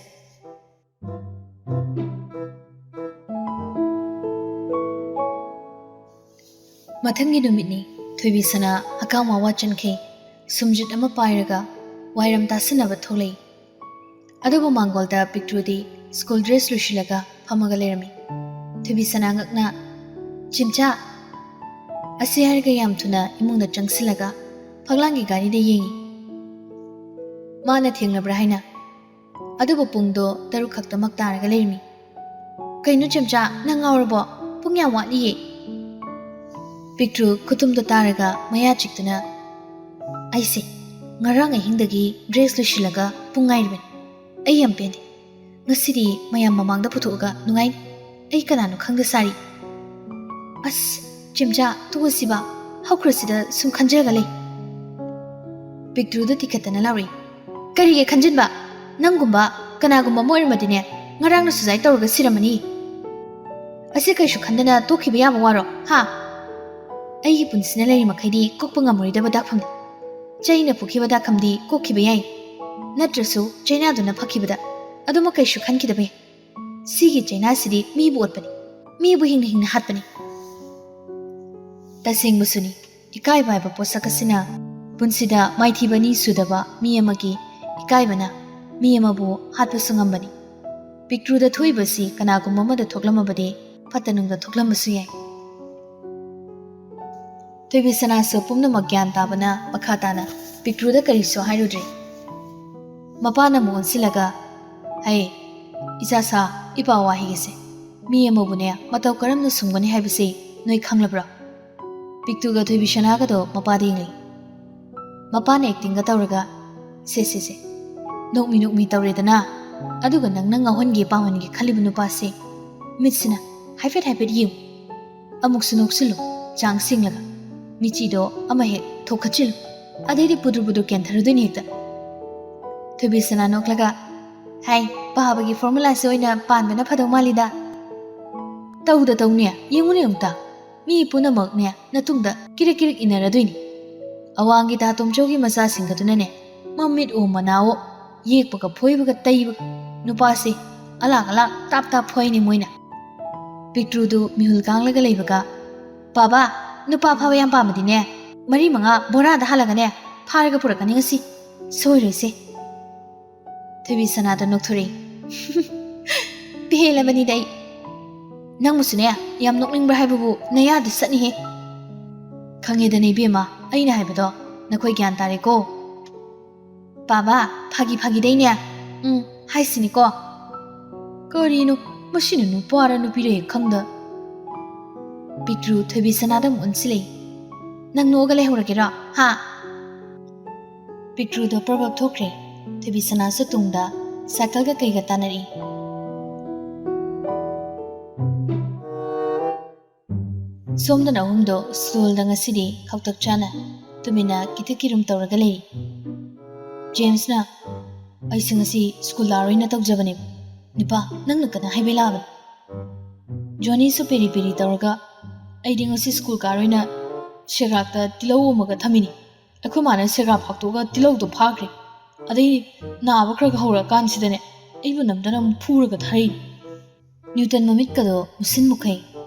ꯃꯊꯪꯒꯤ ꯅꯨꯃꯤꯠꯅꯤ꯫ ꯊꯣꯏꯕꯤ ꯁꯅꯥ ꯍꯀꯥꯝ ꯋꯥ ꯋꯥ ꯆꯟꯈꯤ꯫ ꯁꯨꯝꯖꯤꯠ ꯑꯃ ꯄꯥꯏꯔꯒ ꯋꯥꯏꯔꯝ ꯇꯥꯁꯤꯟꯅꯕ ꯊꯣꯛꯂꯛꯏ꯫ ꯑꯗꯨꯕꯨ ꯃꯥꯡꯒꯣꯜꯗ ꯄꯤꯛꯇ꯭ꯔꯨꯗꯤ ꯁ꯭ꯀꯨꯜ ꯗ꯭ꯔꯦꯁ ꯂꯣꯏꯁꯤꯜꯂꯒ ꯐꯝꯃꯒ ꯂꯩꯔꯝꯃꯤ꯫ ꯊꯣꯏꯕꯤ ꯁꯅꯥ ꯉꯛꯅ, "ꯆꯦꯝꯆꯥ!" ꯑꯁꯤ ꯍꯥꯏꯔꯒ ꯌꯥꯝ ꯊꯨꯅ ꯏꯃꯨꯡꯗ ꯆꯪꯁꯤꯜꯂꯒ ꯐꯛꯂꯥꯡꯒꯤ ꯒꯥꯔꯤꯗ ꯌꯦꯡꯉꯤ꯫ ꯃꯥꯅ ꯊꯦꯡꯂꯕ꯭ꯔꯥ ꯍꯥꯏꯅ꯫ ꯑꯗꯨꯕꯨ ꯄꯨꯡꯗꯣ ꯇꯔꯨꯛ ꯈꯛꯇꯃꯛ ꯇꯥꯔꯒ ꯂꯩꯔꯝꯃꯤ꯫ "ꯀꯩꯅꯣ ꯆꯦꯝꯆꯥ, ꯅꯪ ꯉꯥꯎꯔꯕꯣ? ꯄꯨꯡ ꯌꯥꯝ ꯋꯥꯠꯂꯤꯌꯦ꯫" ꯄꯤꯛꯇ꯭ꯔꯨ ꯈꯨꯇꯨꯝꯗꯣ ꯇꯥꯔꯒ ꯃꯌꯥ ꯆꯤꯛꯇꯨꯅ, "ꯑꯩꯁꯦ ꯉꯔꯥꯡ ꯑꯍꯤꯡꯗꯒꯤ ꯗ꯭ꯔꯦꯁ ꯂꯣꯏꯁꯤꯜꯂꯒ ꯄꯨꯡ ꯉꯥꯏꯔꯤꯕꯅꯤ꯫ ꯑꯩ ꯌꯥꯝ ꯄꯦꯟꯗꯦ꯫ ꯉꯁꯤꯗꯤ ꯃꯌꯥꯝ ꯃꯃꯥꯡꯗ ꯄꯨꯊꯣꯛꯑꯒ ꯅꯨꯡꯉꯥꯏꯅꯤ꯫ ꯑꯩ ꯀꯅꯥꯅꯣ ꯈꯪꯗ ꯁꯥꯔꯤ꯫" "ꯑꯁ, ꯆꯦꯝꯆꯥ, ꯇꯣꯛꯑꯁꯤꯕ꯫ ꯍꯧꯈ꯭ꯔꯁꯤꯗ ꯁꯨꯝ ꯈꯟꯖꯔꯒ ꯂꯩ꯫" ꯄꯤꯛꯇ꯭ꯔꯨꯗꯨ ꯇꯤꯈꯠꯇꯅ ꯂꯥꯎꯔꯛꯏ꯫ "ꯀꯔꯤꯒꯤ ꯈꯟꯖꯤꯟꯕ? ꯅꯪꯒꯨꯝꯕ ꯀꯅꯥꯒꯨꯝꯕ ꯑꯃ ꯑꯣꯏꯔꯝꯃꯗꯤꯅꯦ, ꯉꯔꯥꯡꯅ ꯁꯨꯁꯥꯏꯗ ꯇꯧꯔꯒ ꯁꯤꯔꯝꯃꯅꯤ꯫ ꯑꯁꯤ ꯀꯩꯁꯨ ꯈꯟꯗꯅ ꯇꯣꯛꯈꯤꯕ ꯌꯥꯕ ꯋꯥꯔꯣ, ꯍꯥ? ꯑꯩꯒꯤ ꯄꯨꯟꯁꯤꯅ ꯂꯩꯔꯤ ꯃꯈꯩꯗꯤ ꯀꯣꯛꯄ ꯉꯝꯃꯔꯣꯏꯗꯕ ꯗꯥꯛꯐꯝꯅꯤ꯫ ꯆꯩꯅ ꯐꯨꯈꯤꯕ ꯗꯥꯛꯐꯝꯗꯤ ꯀꯣꯛꯈꯤꯕ ꯌꯥꯏ, ꯅꯠꯇ꯭ꯔꯁꯨ ꯆꯩꯅꯥꯗꯨꯅ ꯐꯛꯈꯤꯕꯗ꯫ ꯑꯗꯨꯃꯛ ꯀꯩꯁꯨ ꯈꯟꯈꯤꯗꯕ ꯌꯥꯏ꯫ ꯁꯤꯒꯤ ꯆꯩꯅꯥꯁꯤꯗꯤ ꯃꯤꯕꯨ ꯑꯣꯠꯄꯅꯤ, ꯃꯤꯕꯨ ꯍꯤꯡꯅ ꯍꯤꯡꯅ ꯍꯥꯠꯄꯅꯤ꯫" ꯇꯁꯦꯡꯕꯁꯨꯅꯤ, ꯏꯀꯥꯏꯕ ꯍꯥꯏꯕ ꯄꯣꯠꯁꯛ ꯑꯁꯤꯅ ꯄꯨꯟꯁꯤꯗ ꯃꯥꯏꯊꯤꯕ ꯑꯅꯤ ꯁꯨꯗꯕ ꯃꯤ ꯑꯃꯒꯤ ꯏꯀꯥꯏꯕꯅ ꯃꯤ ꯑꯃꯕꯨ ꯍꯥꯠꯄꯁꯨ ꯉꯝꯕꯅꯤ꯫ ꯄꯤꯛꯇ꯭ꯔꯨꯗ ꯊꯣꯛꯏꯕꯁꯤ ꯀꯅꯥꯒꯨꯝꯕ ꯑꯃꯗ ꯊꯣꯛꯂꯝꯃꯕꯗꯤ ꯐꯠꯇ ꯅꯨꯡꯗ ꯊꯣꯛꯂꯝꯕꯁꯨ ꯌꯥꯏ꯫ ꯊꯣꯏꯕꯤꯁꯅꯥꯁꯨ ꯄꯨꯝꯅꯃꯛ ꯒ꯭ꯌꯥꯟ ꯇꯥꯕꯅ ꯃꯈꯥ ꯇꯥꯅ ꯄꯤꯛꯇ꯭ꯔꯨꯗ ꯀꯔꯤꯁꯨ ꯍꯥꯏꯔꯨꯗ꯭ꯔꯦ꯫ ꯃꯄꯥꯅ ꯑꯃꯨꯛ ꯑꯣꯟꯁꯤꯜꯂꯒ, "ꯍꯩ, ꯏꯆꯥꯁꯥ, ꯏꯄꯥ ꯋꯥ ꯍꯥꯏꯒꯦꯁꯦ꯫ ꯃꯤ ꯑꯃꯕꯨꯅꯦ ꯃꯇꯧ ꯀꯔꯝꯅ ꯁꯨꯝꯒꯅꯤ ꯍꯥꯏꯕꯁꯤ ꯅꯣꯏ ꯈꯪꯂꯕ꯭ꯔꯣ?" ꯄꯤꯛꯇ꯭ꯔꯨꯒ ꯊꯣꯏꯕꯤꯁꯅꯥꯒꯗꯣ ꯃꯄꯥꯗ ꯌꯦꯡꯂꯤ꯫ ꯃꯄꯥꯅ ꯑꯦꯛꯇꯤꯡꯒ ꯇꯧꯔꯒ, "ꯁꯦ, ꯁꯦ, ꯁꯦ, ꯅꯣꯛꯃꯤ ꯅꯣꯛꯃꯤ ꯇꯧꯔꯦꯗꯅ, ꯑꯗꯨꯒ ꯅꯪꯅ ꯉꯥꯎꯍꯟꯒꯦ ꯄꯥꯝꯍꯟꯒꯦ ꯈꯜꯂꯤꯕ ꯅꯨꯄꯥꯁꯦ ꯃꯤꯠꯁꯤꯅ ꯍꯥꯏꯐꯦꯠ ꯍꯥꯏꯐꯦꯠ ꯌꯦꯡꯉꯨ꯫ ꯑꯃꯨꯛꯁꯨ ꯅꯣꯛꯁꯤꯜꯂꯨ, ꯆꯥꯡ ꯁꯤꯡꯂꯒ꯫ ꯃꯤꯆꯤꯗꯣ ꯑꯃ ꯍꯦꯛ ꯊꯣꯛꯈꯠꯆꯤꯜꯂꯨ, ꯑꯗꯩꯗꯤ ꯄꯨꯗ꯭ꯔꯨ ꯄꯨꯗ꯭ꯔꯨ ꯀꯦꯟꯊꯔꯗꯣꯏꯅꯤ ꯍꯦꯛꯇ꯫" ꯊꯣꯏꯕꯤꯁꯅꯥ ꯅꯣꯛꯂꯒ, "ꯍꯥꯏ, ꯄꯥꯕꯒꯤ ꯐꯣꯔꯃꯨꯂꯥꯁꯦ ꯑꯣꯏꯅ ꯄꯥꯟꯕꯅ ꯐꯗꯧ ꯃꯥꯜꯂꯤꯗ꯫ ꯇꯧꯗ ꯇꯧꯅꯦ, ꯌꯦꯡꯉꯨꯅꯦ ꯑꯃꯨꯛꯇ꯫ ꯃꯤ ꯄꯨꯝꯅꯃꯛꯅꯦ ꯅꯇꯨꯡꯗ ꯀꯤꯔꯤꯛ ꯀꯤꯔꯤꯛ ꯏꯟꯅꯔꯗꯣꯏꯅꯤ꯫ ꯑꯋꯥꯡꯒꯤ ꯇꯥ ꯇꯣꯝꯆꯧꯒꯤ ꯃꯆꯥꯁꯤꯡꯒꯗꯨꯅꯅꯦ ꯃꯃꯤꯠ ꯑꯣ ꯃꯅꯥ ꯑꯣ, ꯌꯦꯛꯄꯒ ꯐꯣꯏꯕꯒ ꯇꯩꯕꯒ꯫ ꯅꯨꯄꯥꯁꯦ ꯑꯂꯥꯛ ꯑꯂꯥꯛ ꯇꯥꯞ ꯇꯥꯞ ꯐꯣꯏꯅꯤ ꯃꯣꯏꯅ꯫" ꯄꯤꯛꯇ꯭ꯔꯨꯗꯨ ꯃꯤꯍꯨꯜ ꯀꯥꯡꯂꯒ ꯂꯩꯕꯒ, "ꯄꯥꯕ, ꯅꯨꯄꯥ ꯐꯥꯕ ꯌꯥꯝ ꯄꯥꯝꯃꯗꯤꯅꯦ, ꯃꯔꯤ ꯃꯉꯥ ꯕꯣꯔꯥꯗ ꯍꯥꯜꯂꯒꯅꯦ ꯐꯥꯔꯒ ꯄꯨꯔꯛꯀꯅꯤ ꯉꯁꯤ꯫ ꯁꯣꯏꯔꯣꯏꯁꯦ꯫" ꯊꯣꯏꯕꯤꯁꯅꯥꯗꯣ ꯅꯣꯛꯊꯣꯔꯛꯏ꯫ "ꯄꯦꯜꯂꯕꯅꯤꯗ ꯑꯩ꯫ ꯅꯪꯕꯨꯁꯨꯅꯦ ꯌꯥꯝ ꯅꯣꯛꯅꯤꯡꯕ꯭ꯔꯥ ꯍꯥꯏꯕꯕꯨ ꯅꯌꯥꯗ ꯆꯠꯅꯤꯍꯦ꯫" "ꯈꯪꯉꯦꯗꯅꯦ ꯏꯕꯦꯝꯃ, ꯑꯩꯅ ꯍꯥꯏꯕꯗꯣ ꯅꯈꯣꯏ ꯒ꯭ꯌꯥꯟ ꯇꯥꯔꯦꯀꯣ꯫" "ꯄꯥꯕ, ꯐꯥꯒꯤ ꯐꯥꯒꯤꯗꯩꯅꯦ꯫ ꯎꯝ, ꯍꯥꯏꯁꯤꯅꯤꯀꯣ꯫" "ꯀꯔꯤꯅꯣ, ꯃꯁꯤꯅ ꯅꯨꯄꯥꯔ ꯅꯨꯄꯤꯔ ꯍꯦꯛ ꯈꯪꯗ꯫" ꯄꯤꯛꯇ꯭ꯔꯨ ꯊꯣꯏꯕꯤꯁꯅꯥꯗ ꯑꯃꯨꯛ ꯑꯣꯟꯁꯤꯜꯂꯛꯏ꯫ "ꯅꯪ ꯅꯣꯛꯑꯒ ꯂꯩꯍꯧꯔꯒꯦꯔꯣ, ꯍꯥ?" ꯄꯤꯛꯇ꯭ꯔꯨꯗꯣ ꯄ꯭ꯔꯕꯞ ꯊꯣꯛꯈ꯭ꯔꯦ꯫ ꯊꯣꯏꯕꯤꯁꯅꯥꯁꯨ ꯇꯨꯡꯗ ꯁꯥꯏꯀꯜꯒ ꯀꯩꯒ ꯇꯥꯟꯅꯔꯛꯏ꯫ ꯁꯣꯝꯗꯅ ꯑꯍꯨꯝꯗꯣ ꯁ꯭ꯀꯨꯜꯗ ꯉꯁꯤꯗꯤ ꯈꯧꯇꯛ ꯆꯥꯅ ꯇꯨꯃꯤꯟꯅ ꯀꯤꯊꯛ ꯀꯤꯔꯨꯝ ꯇꯧꯔꯒ ꯂꯩꯔꯤ꯫ ꯖꯦꯝꯁꯅ, "ꯑꯩꯁꯦ ꯉꯁꯤ ꯁ꯭ꯀꯨꯜ ꯂꯥꯛꯑꯔꯣꯏꯅ ꯇꯧꯖꯕꯅꯦꯕ꯫ ꯅꯨꯄꯥ, ꯅꯪꯅ ꯀꯅꯥ ꯍꯥꯏꯕꯩ ꯂꯥꯛꯑꯕꯅꯣ?" ꯖꯣꯅꯤꯁꯨ ꯄꯦꯔꯤ ꯄꯦꯔꯤ ꯇꯧꯔꯒ, "ꯑꯩꯗꯤ ꯉꯁꯤ ꯁ꯭ꯀꯨꯜ ꯀꯥꯔꯣꯏꯅ ꯁꯦꯒ꯭ꯔꯥꯛꯇ ꯇꯤꯜꯍꯧ ꯑꯃꯒ ꯊꯝꯃꯤꯅꯤ꯫ ꯑꯩꯈꯣꯏ ꯃꯥꯅ ꯁꯦꯒ꯭ꯔꯥꯛ ꯐꯥꯛꯇꯣꯛꯑꯒ ꯇꯤꯜꯍꯧꯗꯣ ꯐꯥꯈ꯭ꯔꯦ꯫ ꯑꯗꯩ ꯅꯥꯕ ꯈꯔ ꯈꯔ ꯍꯧꯔꯛꯑꯀꯥꯟꯁꯤꯗꯅꯦ ꯑꯩꯕꯨ ꯅꯝꯗꯅ ꯑꯃꯨꯛ ꯐꯨꯔꯒ ꯊꯥꯔꯛꯏꯅꯤ꯫" ꯅ꯭ꯌꯨꯇꯟ ꯃꯃꯤꯠꯀꯗꯣ ꯃꯨꯁꯤꯟ ꯃꯨꯈꯩ꯫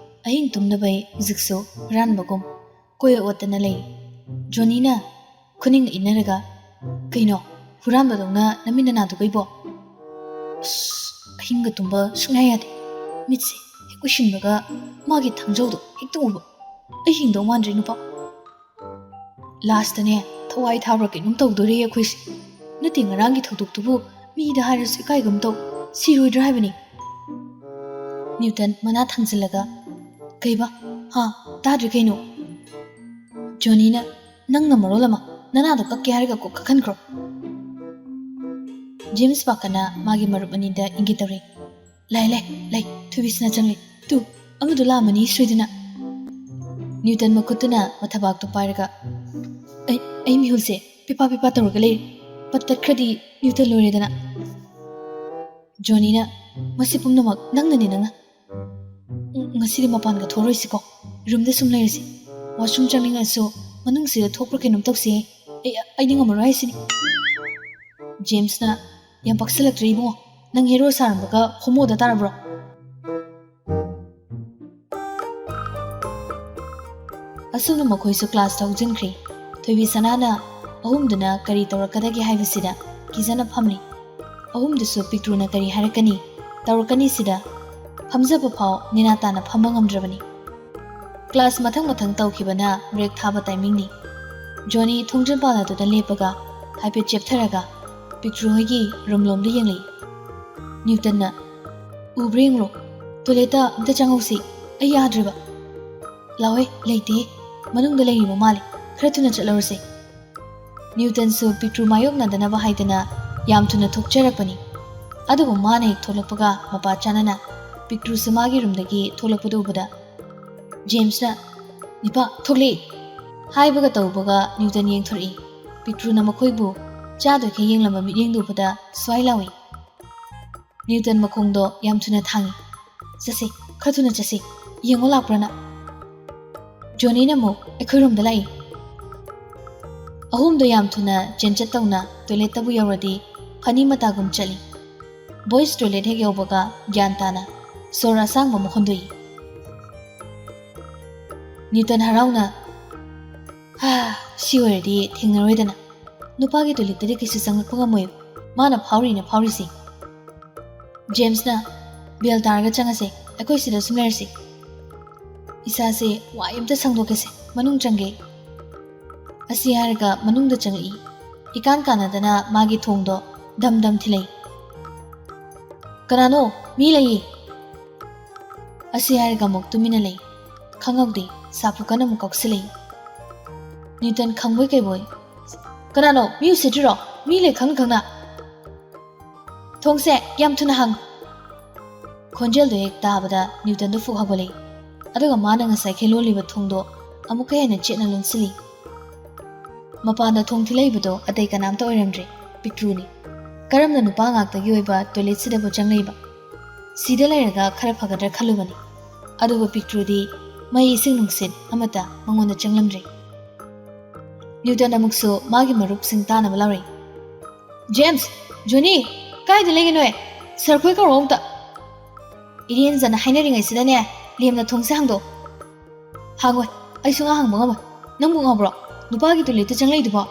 ꯑꯍꯤꯡ ꯇꯨꯝꯗꯕꯩ ꯍꯧꯖꯤꯛꯁꯨ ꯍꯨꯔꯥꯟꯕꯒꯨꯝ ꯀꯣꯏ ꯑꯣꯠꯇꯅ ꯂꯩ꯫ ꯖꯣꯅꯤꯅ, ꯈꯨꯅꯤꯡ ꯏꯟꯅꯔꯒ, "ꯀꯩꯅꯣ, ꯍꯨꯔꯥꯟꯕꯗꯧꯅ ꯅꯃꯤꯠ ꯅꯅꯥꯗꯨ ꯀꯩꯕꯣ?" ꯑꯁ, ꯑꯍꯤꯡꯒ ꯇꯨꯝꯕ ꯁꯨꯡꯌꯥ ꯌꯥꯗꯦ꯫ ꯃꯤꯠꯁꯦ ꯍꯦꯛ ꯎꯏꯁꯤꯟꯕꯒ ꯃꯥꯒꯤ ꯊꯥꯡꯖꯧꯗꯣ ꯍꯦꯛꯇ ꯎꯕ꯫ ꯑꯩ ꯍꯤꯡꯗꯧ ꯃꯥꯟꯗ꯭ꯔꯦ, ꯅꯨꯄꯥ꯫ ꯂꯥꯁꯇꯅꯦ, ꯊꯋꯥꯏ ꯊꯥꯕ꯭ꯔꯥ ꯀꯩꯅꯣꯝ ꯇꯧꯗꯣꯔꯦ ꯑꯩꯈꯣꯏꯁꯦ꯫ ꯅꯠꯇꯦ, ꯉꯔꯥꯡꯒꯤ ꯊꯧꯗꯣꯛꯇꯨꯕꯨ ꯃꯤꯗ ꯍꯥꯏꯔꯁꯨ ꯏꯀꯥꯏꯒꯨꯝ ꯇꯧ꯫ ꯁꯤꯔꯣꯏꯗ꯭ꯔꯥ ꯍꯥꯏꯕꯅꯤ꯫ ꯅ꯭ꯌꯨꯇꯟ ꯃꯅꯥ ꯊꯥꯡꯖꯤꯜꯂꯒ, "ꯀꯩꯕ? ꯍꯥ? ꯇꯥꯗ꯭ꯔꯦ ꯀꯩꯅꯣ?" ꯖꯣꯅꯤꯅ, "ꯅꯪꯅ ꯃꯔꯣꯜ ꯑꯃ, ꯅꯅꯥꯗꯣ ꯀꯛꯀꯦ ꯍꯥꯏꯔꯒ ꯀꯣꯛ ꯀꯛꯍꯟꯈ꯭ꯔꯣ?" ꯖꯦꯝꯁ ꯄꯥꯈꯠꯅ ꯃꯥꯒꯤ ꯃꯔꯨꯞ ꯑꯅꯤꯗ ꯏꯪꯒꯤꯠ ꯇꯧꯔꯤ꯫ "ꯂꯩ, ꯂꯩ, ꯂꯩ, ꯊꯣꯏꯕꯤꯁꯅꯥ ꯆꯪꯂꯤ꯫ ꯇꯨ, ꯑꯃꯗꯨ ꯂꯥꯛꯑꯝꯃꯅꯤ ꯁꯣꯏꯗꯅ꯫" ꯅ꯭ꯌꯨꯇꯟ ꯃꯈꯨꯠꯇꯨꯅ ꯃꯊꯕꯥꯛꯇꯨ ꯄꯥꯏꯔꯒ, "ꯑꯩ, ꯑꯩ ꯃꯤꯍꯨꯜꯁꯦ ꯄꯤꯄꯥ ꯄꯤꯄꯥ ꯇꯧꯔꯒ ꯂꯩꯔꯤ꯫ ꯄꯠ ꯇꯠꯈ꯭ꯔꯗꯤ ꯅ꯭ꯌꯨꯇꯟ ꯂꯣꯏꯔꯦꯗꯅ꯫" ꯖꯣꯅꯤꯅ, "ꯃꯁꯤ ꯄꯨꯝꯅꯃꯛ ꯅꯪꯅꯅꯤ, ꯅꯪꯅ꯫ ꯎꯝ, ꯉꯁꯤꯗꯤ ꯃꯄꯥꯟꯒ ꯊꯣꯛꯔꯣꯏꯁꯤꯀꯣ꯫ ꯔꯨꯝꯗ ꯁꯨꯝ ꯂꯩꯔꯁꯤ꯫ ꯋꯥꯁꯔꯨꯝ ꯆꯪꯅꯤꯡꯉꯁꯨ ꯃꯅꯨꯡꯁꯤꯗ ꯊꯣꯛꯄ꯭ꯔꯥ ꯀꯩꯅꯣꯝ ꯇꯧꯁꯤꯍꯦ꯫ ꯑꯩ, ꯑꯩꯗꯤ ꯉꯝꯃꯔꯣꯏ ꯍꯥꯏꯁꯤꯅꯤ꯫" ꯖꯦꯝꯁꯅ, "ꯌꯥꯝ ꯄꯛꯁꯜꯂꯛꯇ꯭ꯔꯦ ꯏꯕꯨꯡꯉꯣ꯫ ꯅꯪ ꯍꯦꯔꯣ ꯁꯥꯔꯝꯕꯒ ꯍꯣꯃꯣꯗ ꯇꯥꯔꯕ꯭ꯔꯣ?" ꯑꯁꯨꯝꯅ ꯃꯈꯣꯏꯁꯨ ꯀ꯭ꯂꯥꯁꯇ ꯍꯧꯖꯤꯟꯈ꯭ꯔꯦ꯫ ꯊꯣꯏꯕꯤꯁꯅꯥꯅ ꯑꯍꯨꯝꯗꯨꯅ ꯀꯔꯤ ꯇꯧꯔꯛꯀꯗꯒꯦ ꯍꯥꯏꯕꯁꯤꯗ ꯀꯤꯖꯅ ꯐꯝꯂꯤ꯫ ꯑꯍꯨꯝꯗꯨꯁꯨ ꯄꯤꯛꯇ꯭ꯔꯨꯅ ꯀꯔꯤ ꯍꯥꯏꯔꯛꯀꯅꯤ, ꯇꯧꯔꯛꯀꯅꯤ ꯁꯤꯗ ꯐꯝꯖꯕ ꯐꯥꯎ ꯅꯦꯅꯥ ꯇꯥꯅ ꯐꯝꯕ ꯉꯝꯗ꯭ꯔꯕꯅꯤ꯫ ꯀ꯭ꯂꯥꯁ ꯃꯊꯪ ꯃꯊꯪ ꯇꯧꯈꯤꯕꯅ ꯕ꯭ꯔꯦꯛ ꯊꯥꯕ ꯇꯥꯏꯃꯤꯡꯅꯤ꯫ ꯖꯣꯅꯤ ꯊꯣꯡꯖꯤꯟ ꯄꯥꯜꯂꯗꯨꯗ ꯂꯦꯞꯄꯒ ꯍꯥꯏꯐꯦꯠ ꯆꯦꯞꯊꯔꯒ ꯄꯤꯛꯇ꯭ꯔꯨ ꯍꯣꯏꯒꯤ ꯔꯨꯝ ꯂꯣꯝꯗ ꯌꯦꯡꯂꯛꯏ꯫ ꯅ꯭ꯌꯨꯇꯟꯅ, "ꯎꯕ꯭ꯔꯥ ꯌꯦꯡꯂꯣ, ꯇꯣꯏꯂꯦꯠꯇ ꯑꯝꯇ ꯆꯪꯍꯧꯁꯤ, ꯑꯩ ꯌꯥꯗ꯭ꯔꯦꯕ꯫" "ꯂꯥꯎꯋꯦ, ꯂꯩꯇꯦ, ꯃꯅꯨꯡꯗ ꯂꯩꯔꯤꯕ ꯃꯥꯜꯂꯦ, ꯈꯔ ꯊꯨꯅ ꯆꯠꯂꯧꯔꯁꯦ꯫" ꯅ꯭ꯌꯨꯇꯟꯁꯨ ꯄꯤꯛꯇ꯭ꯔꯨ ꯃꯥꯌꯣꯛꯅꯗꯅꯕ ꯍꯥꯏꯗꯅ ꯌꯥꯝ ꯊꯨꯅ ꯊꯣꯛꯆꯔꯛꯄꯅꯤ꯫ ꯑꯗꯨꯕꯨ ꯃꯥꯅ ꯍꯦꯛ ꯊꯣꯛꯂꯛꯄꯒ ꯃꯄꯥ ꯆꯥꯅꯅ ꯄꯤꯛꯇ꯭ꯔꯨꯁꯨ ꯃꯥꯒꯤ ꯔꯨꯝꯗꯒꯤ ꯊꯣꯛꯂꯛꯄꯗꯨ ꯎꯕꯗ ꯖꯦꯝꯁꯅ, "ꯅꯤꯄꯥ, ꯊꯣꯛꯂꯛꯑꯦ!" ꯍꯥꯏꯕꯒ ꯇꯧꯕꯒ ꯅ꯭ꯌꯨꯇꯟ ꯌꯦꯡꯊꯣꯔꯛꯏ꯫ ꯄꯤꯛꯇ꯭ꯔꯨꯅ ꯃꯈꯣꯏꯕꯨ ꯆꯥꯗꯣꯏꯈꯩ ꯌꯦꯡꯂꯝꯕ ꯃꯤꯠꯌꯦꯡꯗꯨ ꯎꯕꯗ ꯁ꯭ꯋꯥꯏ ꯂꯥꯎꯏ꯫ ꯅ꯭ꯌꯨꯇꯟ ꯃꯈꯣꯡꯗꯣ ꯌꯥꯝ ꯊꯨꯅ ꯊꯥꯡꯏ꯫ "ꯆꯠꯁꯤ, ꯈꯔ ꯊꯨꯅ ꯆꯠꯁꯤ, ꯌꯦꯡꯉꯣ ꯂꯥꯛꯄ꯭ꯔꯥꯅ꯫" ꯖꯣꯅꯤꯅ ꯑꯃꯨꯛ ꯑꯩꯈꯣꯏꯔꯣꯝꯗ ꯂꯥꯛꯏ꯫ ꯑꯍꯨꯝꯗꯣ ꯌꯥꯝ ꯊꯨꯅ ꯆꯦꯟꯆꯠ ꯇꯧꯅ ꯇꯣꯏꯂꯦꯠꯇꯕꯨ ꯌꯧꯔꯗꯤ ꯐꯅꯤ ꯃꯇꯥꯒꯨꯝ ꯆꯠꯂꯤ꯫ ꯕꯣꯏꯁ ꯇꯣꯏꯂꯦꯠ ꯍꯦꯛ ꯌꯧꯕꯒ ꯒ꯭ꯌꯥꯟ ꯇꯥꯅ ꯁꯣꯔ ꯑꯁꯥꯡꯕ ꯑꯃ ꯍꯣꯟꯗꯣꯛꯏ꯫ ꯅ꯭ꯌꯨꯇꯟ ꯍꯔꯥꯎꯅ, ꯍꯥ, ꯁꯤ ꯑꯣꯏꯔꯗꯤ ꯊꯦꯡꯅꯔꯣꯏꯗꯅ꯫ ꯅꯨꯄꯥꯒꯤ ꯇꯣꯏꯂꯦꯠꯇꯗꯤ ꯀꯩꯁꯨ ꯆꯪꯉꯛꯄ ꯉꯝꯃꯣꯏꯕ꯫ ꯃꯥꯅ ꯐꯥꯎꯔꯤꯅ ꯐꯥꯎꯔꯤꯁꯦ꯫ ꯖꯦꯝꯁꯅ, "ꯕꯦꯜ ꯇꯥꯔꯒ ꯆꯪꯉꯁꯦ, ꯑꯩꯈꯣꯏ ꯁꯤꯗ ꯁꯨꯝ ꯂꯩꯔꯁꯤ꯫ ꯏꯁꯥꯁꯦ ꯋꯥꯏ ꯑꯝꯇ ꯁꯪꯗꯣꯛꯀꯦꯁꯦ, ꯃꯅꯨꯡ ꯆꯪꯒꯦ꯫" ꯑꯁꯤ ꯍꯥꯏꯔꯒ ꯃꯅꯨꯡꯗ ꯆꯪꯉꯛꯏ꯫ ꯏꯀꯥꯟ ꯀꯥꯟꯅꯗꯅ ꯃꯥꯒꯤ ꯊꯣꯡꯗꯣ ꯙꯝ ꯙꯝ ꯊꯤꯜꯂꯛꯏ꯫ "ꯀꯅꯥꯅꯣ? ꯃꯤ ꯂꯩꯌꯦ!" ꯑꯁꯤ ꯍꯥꯏꯔꯒ ꯑꯃꯨꯛ ꯇꯨꯃꯤꯟꯅ ꯂꯩ꯫ ꯈꯪꯍꯧꯗꯦ, ꯁꯥꯐꯨ ꯀꯟꯅ ꯑꯃꯨꯛ ꯀꯥꯎꯁꯤꯜꯂꯛꯏ꯫ ꯅ꯭ꯌꯨꯇꯟ ꯈꯪꯕꯣꯏ ꯀꯩꯕꯣꯏ, "ꯀꯅꯥꯅꯣ? ꯃꯤ ꯎꯁꯤꯠꯇ꯭ꯔꯤꯔꯣ? ꯃꯤ ꯂꯩ ꯈꯪꯅ ꯈꯪꯅ!" "ꯊꯣꯡꯁꯦ ꯌꯥꯝ ꯊꯨꯅ ꯍꯥꯡ!" ꯈꯣꯟꯖꯦꯜꯗꯣ ꯍꯦꯛ ꯇꯥꯕꯗ ꯅ꯭ꯌꯨꯇꯟꯗꯣ ꯐꯨꯛ ꯍꯧꯒꯠꯂꯛꯏ꯫ ꯑꯗꯨꯒ ꯃꯥꯅ ꯉꯁꯥꯏꯈꯩ ꯂꯣꯜꯂꯤꯕ ꯊꯣꯡꯗꯣ ꯑꯃꯨꯛꯀ ꯍꯦꯟꯅ ꯆꯦꯠꯅ ꯂꯣꯟꯁꯤꯜꯂꯤ꯫ ꯃꯄꯥꯟꯗ ꯊꯣꯡ ꯊꯤꯜꯂꯛꯏꯕꯗꯣ ꯑꯇꯩ ꯀꯅꯥꯝꯇ ꯑꯣꯏꯔꯝꯗ꯭ꯔꯦ, ꯄꯤꯛꯇ꯭ꯔꯨꯅꯤ꯫ ꯀꯔꯝꯅ ꯅꯨꯄꯥ ꯉꯥꯛꯇꯒꯤ ꯑꯣꯏꯕ ꯇꯣꯏꯂꯦꯠꯁꯤꯗꯕꯨ ꯆꯪꯂꯛꯏꯕ? ꯁꯤꯗ ꯂꯩꯔꯒ ꯈꯔ ꯐꯒꯗ꯭ꯔꯥ ꯈꯜꯂꯨꯕꯅꯤ꯫ ꯑꯗꯨꯕꯨ ꯄꯤꯛꯇ꯭ꯔꯨꯗꯤ ꯃꯩ, ꯏꯁꯤꯡ, ꯅꯨꯡꯁꯤꯠ ꯑꯃꯠꯇ ꯃꯉꯣꯟꯗ ꯆꯪꯂꯝꯗ꯭ꯔꯦ꯫ ꯅ꯭ꯌꯨꯇꯟ ꯑꯃꯨꯛꯁꯨ ꯃꯥꯒꯤ ꯃꯔꯨꯞꯁꯤꯡ ꯇꯥꯅꯕ ꯂꯥꯎꯔꯛꯏ꯫ "ꯖꯦꯝꯁ, ꯖꯣꯅꯤ, ꯀꯥꯏꯗ ꯂꯩꯒꯦ ꯅꯣꯏ? ꯁꯥꯔ ꯈꯣꯏ ꯀꯧꯔꯛꯑꯣ ꯑꯝꯇ꯫" ꯏꯔꯦꯟꯖꯅ ꯍꯥꯏꯅꯔꯤꯉꯩꯁꯤꯗꯅꯦ, ꯂꯦꯝꯅ ꯊꯣꯡꯁꯦ ꯍꯥꯡꯗꯣꯛꯑꯣ꯫ "ꯍꯥꯡꯉꯣꯏ, ꯑꯩ ꯁꯨꯡꯍꯥꯡ ꯍꯥꯡꯕ ꯉꯝꯃꯣꯏ꯫ ꯅꯪꯕꯨ ꯉꯥꯎꯕ꯭ꯔꯣ? ꯅꯨꯄꯥꯒꯤ ꯇꯣꯏꯂꯦꯠꯇ ꯆꯪꯂꯛꯏꯗꯨꯕꯣ?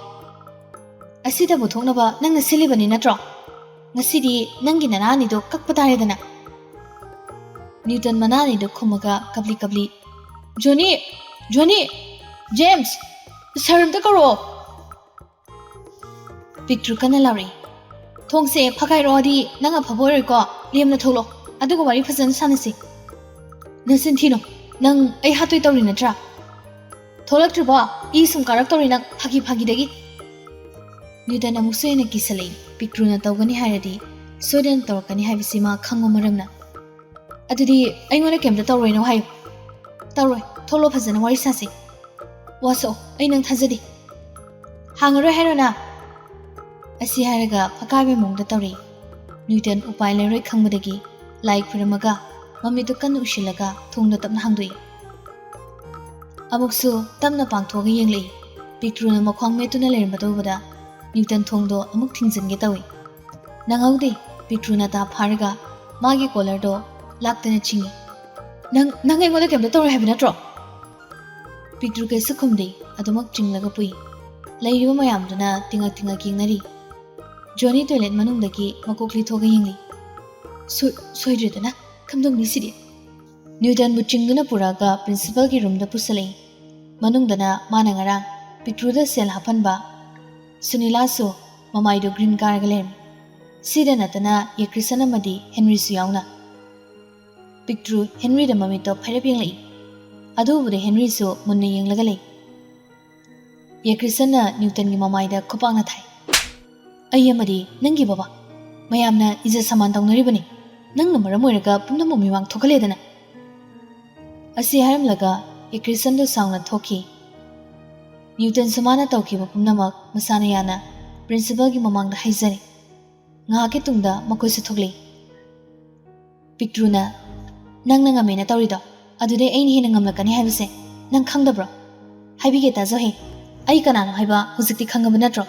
ꯑꯁꯤꯗꯕꯨ ꯊꯣꯛꯅꯕ ꯅꯪꯅ ꯁꯤꯜꯂꯤꯕꯅꯤ ꯅꯠꯇ꯭ꯔꯣ? ꯉꯁꯤꯗꯤ ꯅꯪꯒꯤ ꯅꯅꯥ ꯑꯅꯤꯗꯣ ꯀꯛꯄ ꯇꯥꯔꯦꯗꯅ꯫" ꯅ꯭ꯌꯨꯇꯟ ꯃꯅꯥ ꯑꯅꯤꯗꯣ ꯈꯨꯝꯃꯒ ꯀꯞꯂꯤ ꯀꯞꯂꯤ, "ꯖꯣꯅꯤ, ꯖꯣꯅꯤ, ꯖꯦꯝꯁ, ꯁꯥꯔ ꯑꯝꯇ ꯀꯧꯔꯛꯑꯣ꯫" ꯄꯤꯛꯇ꯭ꯔꯨ ꯀꯟꯅ ꯂꯥꯎꯔꯛꯏ꯫ "ꯊꯣꯡꯁꯦ ꯐꯥꯒꯥꯏꯔꯛꯑꯣꯗꯤ ꯅꯪ ꯑꯐꯕ ꯑꯣꯏꯔꯣꯏꯀꯣ? ꯂꯦꯝꯅ ꯊꯣꯛꯂꯛꯑꯣ, ꯑꯗꯨꯒ ꯋꯥꯔꯤ ꯐꯖꯅ ꯁꯥꯟꯅꯁꯤ꯫ ꯅꯆꯤꯟ ꯊꯤꯅꯨ, ꯅꯪ ꯑꯩ ꯍꯥꯠꯇꯣꯏ ꯇꯧꯔꯤ ꯅꯠꯇ꯭ꯔꯥ? ꯊꯣꯛꯂꯛꯇ꯭ꯔꯤꯕꯣ? ꯏ ꯁꯨꯝ ꯀꯥꯔꯛꯇꯧꯔꯤ ꯅꯪ, ꯐꯥꯒꯤ ꯐꯥꯒꯤꯗꯒꯤ꯫" ꯅ꯭ꯌꯨꯇꯟ ꯑꯃꯨꯛꯁꯨ ꯍꯦꯟꯅ ꯀꯤꯁꯜꯂꯛꯏ, ꯄꯤꯛꯇ꯭ꯔꯨꯅ ꯇꯧꯒꯅꯤ ꯍꯥꯏꯔꯗꯤ ꯁꯣꯏꯗꯅ ꯇꯧꯔꯛꯀꯅꯤ ꯍꯥꯏꯕꯁꯤ ꯃꯥ ꯈꯪꯕ ꯃꯔꯝꯅ꯫ "ꯑꯗꯨꯗꯤ ꯑꯩꯉꯣꯟꯗ ꯀꯩꯝꯇ ꯇꯧꯔꯣꯏꯅꯣ ꯍꯥꯏꯌꯨ꯫" "ꯇꯧꯔꯣꯏ, ꯊꯣꯛꯂꯛꯑꯣ, ꯐꯖꯅ ꯋꯥꯔꯤ ꯁꯥꯁꯤ꯫ ꯋꯥꯁꯛꯑꯣ, ꯑꯩ ꯅꯪ ꯊꯥꯖꯗꯦ꯫" "ꯍꯥꯡꯉꯔꯣꯏ ꯍꯥꯏꯔꯣ ꯅꯪ?" ꯑꯁꯤ ꯍꯥꯏꯔꯒ ꯑꯀꯥꯏꯕ ꯃꯑꯣꯡꯗ ꯇꯧꯔꯛꯏ꯫ ꯅ꯭ꯌꯨꯇꯟ ꯎꯄꯥꯏ ꯂꯩꯔꯣꯏ ꯈꯪꯕꯗꯒꯤ ꯂꯥꯏ ꯈꯨꯔꯨꯝꯃꯒ ꯃꯃꯤꯠꯇꯨ ꯀꯟꯅ ꯎꯏꯁꯤꯜꯂꯒ ꯊꯣꯡꯗꯣ ꯇꯞꯅ ꯍꯥꯡꯗꯣꯛꯏ꯫ ꯑꯃꯨꯛꯁꯨ ꯇꯞꯅ ꯄꯥꯡꯊꯣꯛꯑꯒ ꯌꯦꯡꯂꯛꯏ꯫ ꯄꯤꯛꯇ꯭ꯔꯨꯅ ꯃꯈ꯭ꯋꯥꯡ ꯃꯦꯠꯇꯨꯅ ꯂꯩꯔꯝꯕꯗ ꯎꯕꯗ ꯅ꯭ꯌꯨꯇꯟ ꯊꯣꯡꯗꯣ ꯑꯃꯨꯛ ꯊꯤꯡꯖꯤꯟꯒꯦ ꯇꯧꯏ꯫ ꯅꯪꯍꯧꯗꯦ, ꯄꯤꯛꯇ꯭ꯔꯨꯅ ꯇꯥ ꯐꯥꯔꯒ ꯃꯥꯒꯤ ꯀꯣꯂꯔꯗꯣ ꯂꯥꯛꯇꯅ ꯆꯤꯡꯏ꯫ "ꯅꯪ, ꯅꯪ ꯑꯩꯉꯣꯟꯗ ꯀꯩꯝꯇ ꯇꯧꯔꯣꯏ ꯍꯥꯏꯕ ꯅꯠꯇ꯭ꯔꯣ?" ꯄꯤꯛꯇ꯭ꯔꯨ ꯀꯩꯁꯨ ꯈꯨꯝꯗꯦ꯫ ꯑꯗꯨꯃꯛ ꯆꯤꯡꯂꯒ ꯄꯨꯏ꯫ ꯂꯩꯔꯤꯕ ꯃꯌꯥꯝꯗꯨꯅ ꯇꯤꯉꯛ ꯇꯤꯉꯛ ꯌꯦꯡꯅꯔꯤ꯫ ꯖꯣꯅꯤ ꯇꯣꯏꯂꯦꯠ ꯃꯅꯨꯡꯗꯒꯤ ꯃꯀꯣꯛ ꯂꯤꯊꯣꯛꯑꯒ ꯌꯦꯡꯂꯤ꯫ "ꯁꯣꯏ-, ꯁꯣꯏꯗ꯭ꯔꯦꯗꯅ, ꯀꯝꯗꯧꯅꯤ ꯁꯤꯗꯤ?" ꯅ꯭ꯌꯨꯇꯟꯕꯨ ꯆꯤꯡꯗꯨꯅ ꯄꯨꯔꯛꯑꯒ ꯄ꯭ꯔꯤꯟꯁꯤꯄꯜꯒꯤ ꯔꯨꯝꯗ ꯄꯨꯁꯜꯂꯛꯏ꯫ ꯃꯅꯨꯡꯗꯅ ꯃꯥꯅ ꯉꯔꯥꯡ ꯄꯤꯛꯇ꯭ꯔꯨꯗ ꯁꯦꯜ ꯍꯥꯞꯍꯟꯕ ꯁꯨꯅꯤꯂꯥꯁꯨ ꯃꯃꯥꯏꯗꯨ ꯒ꯭ꯔꯤꯟ ꯀꯥꯔꯒ ꯂꯩꯔꯝꯃꯤ꯫ ꯁꯤꯗ ꯅꯠꯇꯅ ꯌꯦꯀ꯭ꯔꯤꯁꯟ ꯑꯃꯗꯤ ꯍꯦꯟꯔꯤꯁꯨ ꯌꯥꯎꯅ꯫ ꯄꯤꯛꯇ꯭ꯔꯨ ꯍꯦꯟꯔꯤꯗ ꯃꯃꯤꯠꯇꯣ ꯐꯩꯔꯞ ꯌꯦꯡꯂꯛꯏ꯫ ꯑꯗꯨꯕꯨꯗꯤ ꯍꯦꯟꯔꯤꯁꯨ ꯃꯨꯟꯅ ꯌꯦꯡꯂꯒ ꯂꯩ꯫ ꯌꯦꯀ꯭ꯔꯤꯁꯟꯅ ꯅ꯭ꯌꯨꯇꯟꯒꯤ ꯃꯃꯥꯏꯗ ꯈꯨꯄꯥꯛꯅ ꯊꯥꯏ꯫ "ꯑꯩ ꯑꯃꯗꯤ ꯅꯪꯒꯤ ꯕꯕꯥ, ꯃꯌꯥꯝꯅ ꯏꯖꯠ ꯁꯃꯥꯟ ꯇꯧꯅꯔꯤꯕꯅꯤ꯫ ꯅꯪꯅ ꯃꯔꯝ ꯑꯣꯏꯔꯒ ꯄꯨꯝꯅꯃꯛ ꯃꯤꯃꯥꯡ ꯊꯣꯛꯍꯜꯂꯦꯗꯅ!" ꯑꯁꯤ ꯍꯥꯏꯔꯝꯂꯒ ꯌꯦꯀ꯭ꯔꯤꯁꯟꯗꯨ ꯁꯥꯎꯅ ꯊꯣꯛꯈꯤ꯫ ꯅ꯭ꯌꯨꯇꯟꯁꯨ ꯃꯥꯅ ꯇꯧꯈꯤꯕ ꯄꯨꯝꯅꯃꯛ ꯃꯁꯥꯅ ꯌꯥꯅ ꯄ꯭ꯔꯤꯟꯁꯤꯄꯜꯒꯤ ꯃꯃꯥꯡꯗ ꯍꯥꯏꯖꯔꯦ꯫ ꯉꯥꯏꯍꯥꯛꯀꯤ ꯇꯨꯡꯗ ꯃꯈꯣꯏꯁꯨ ꯊꯣꯛꯂꯛꯏ꯫ ꯄꯤꯛꯇ꯭ꯔꯨꯅ, "ꯅꯪꯅ ꯉꯝꯃꯦꯅ ꯇꯧꯔꯤꯗꯣ, ꯑꯗꯨꯗꯩ ꯑꯩꯅ ꯍꯦꯟꯅ ꯉꯝꯂꯛꯀꯅꯤ ꯍꯥꯏꯕꯁꯦ ꯅꯪ ꯈꯪꯗꯕ꯭ꯔꯣ? ꯍꯥꯏꯕꯤꯒꯦ ꯇꯥꯖꯧꯍꯦ, ꯑꯩ ꯀꯅꯥꯅꯣ ꯍꯥꯏꯕ ꯍꯧꯖꯤꯛꯇꯤ ꯈꯪꯉꯕ ꯅꯠꯇ꯭ꯔꯣ?"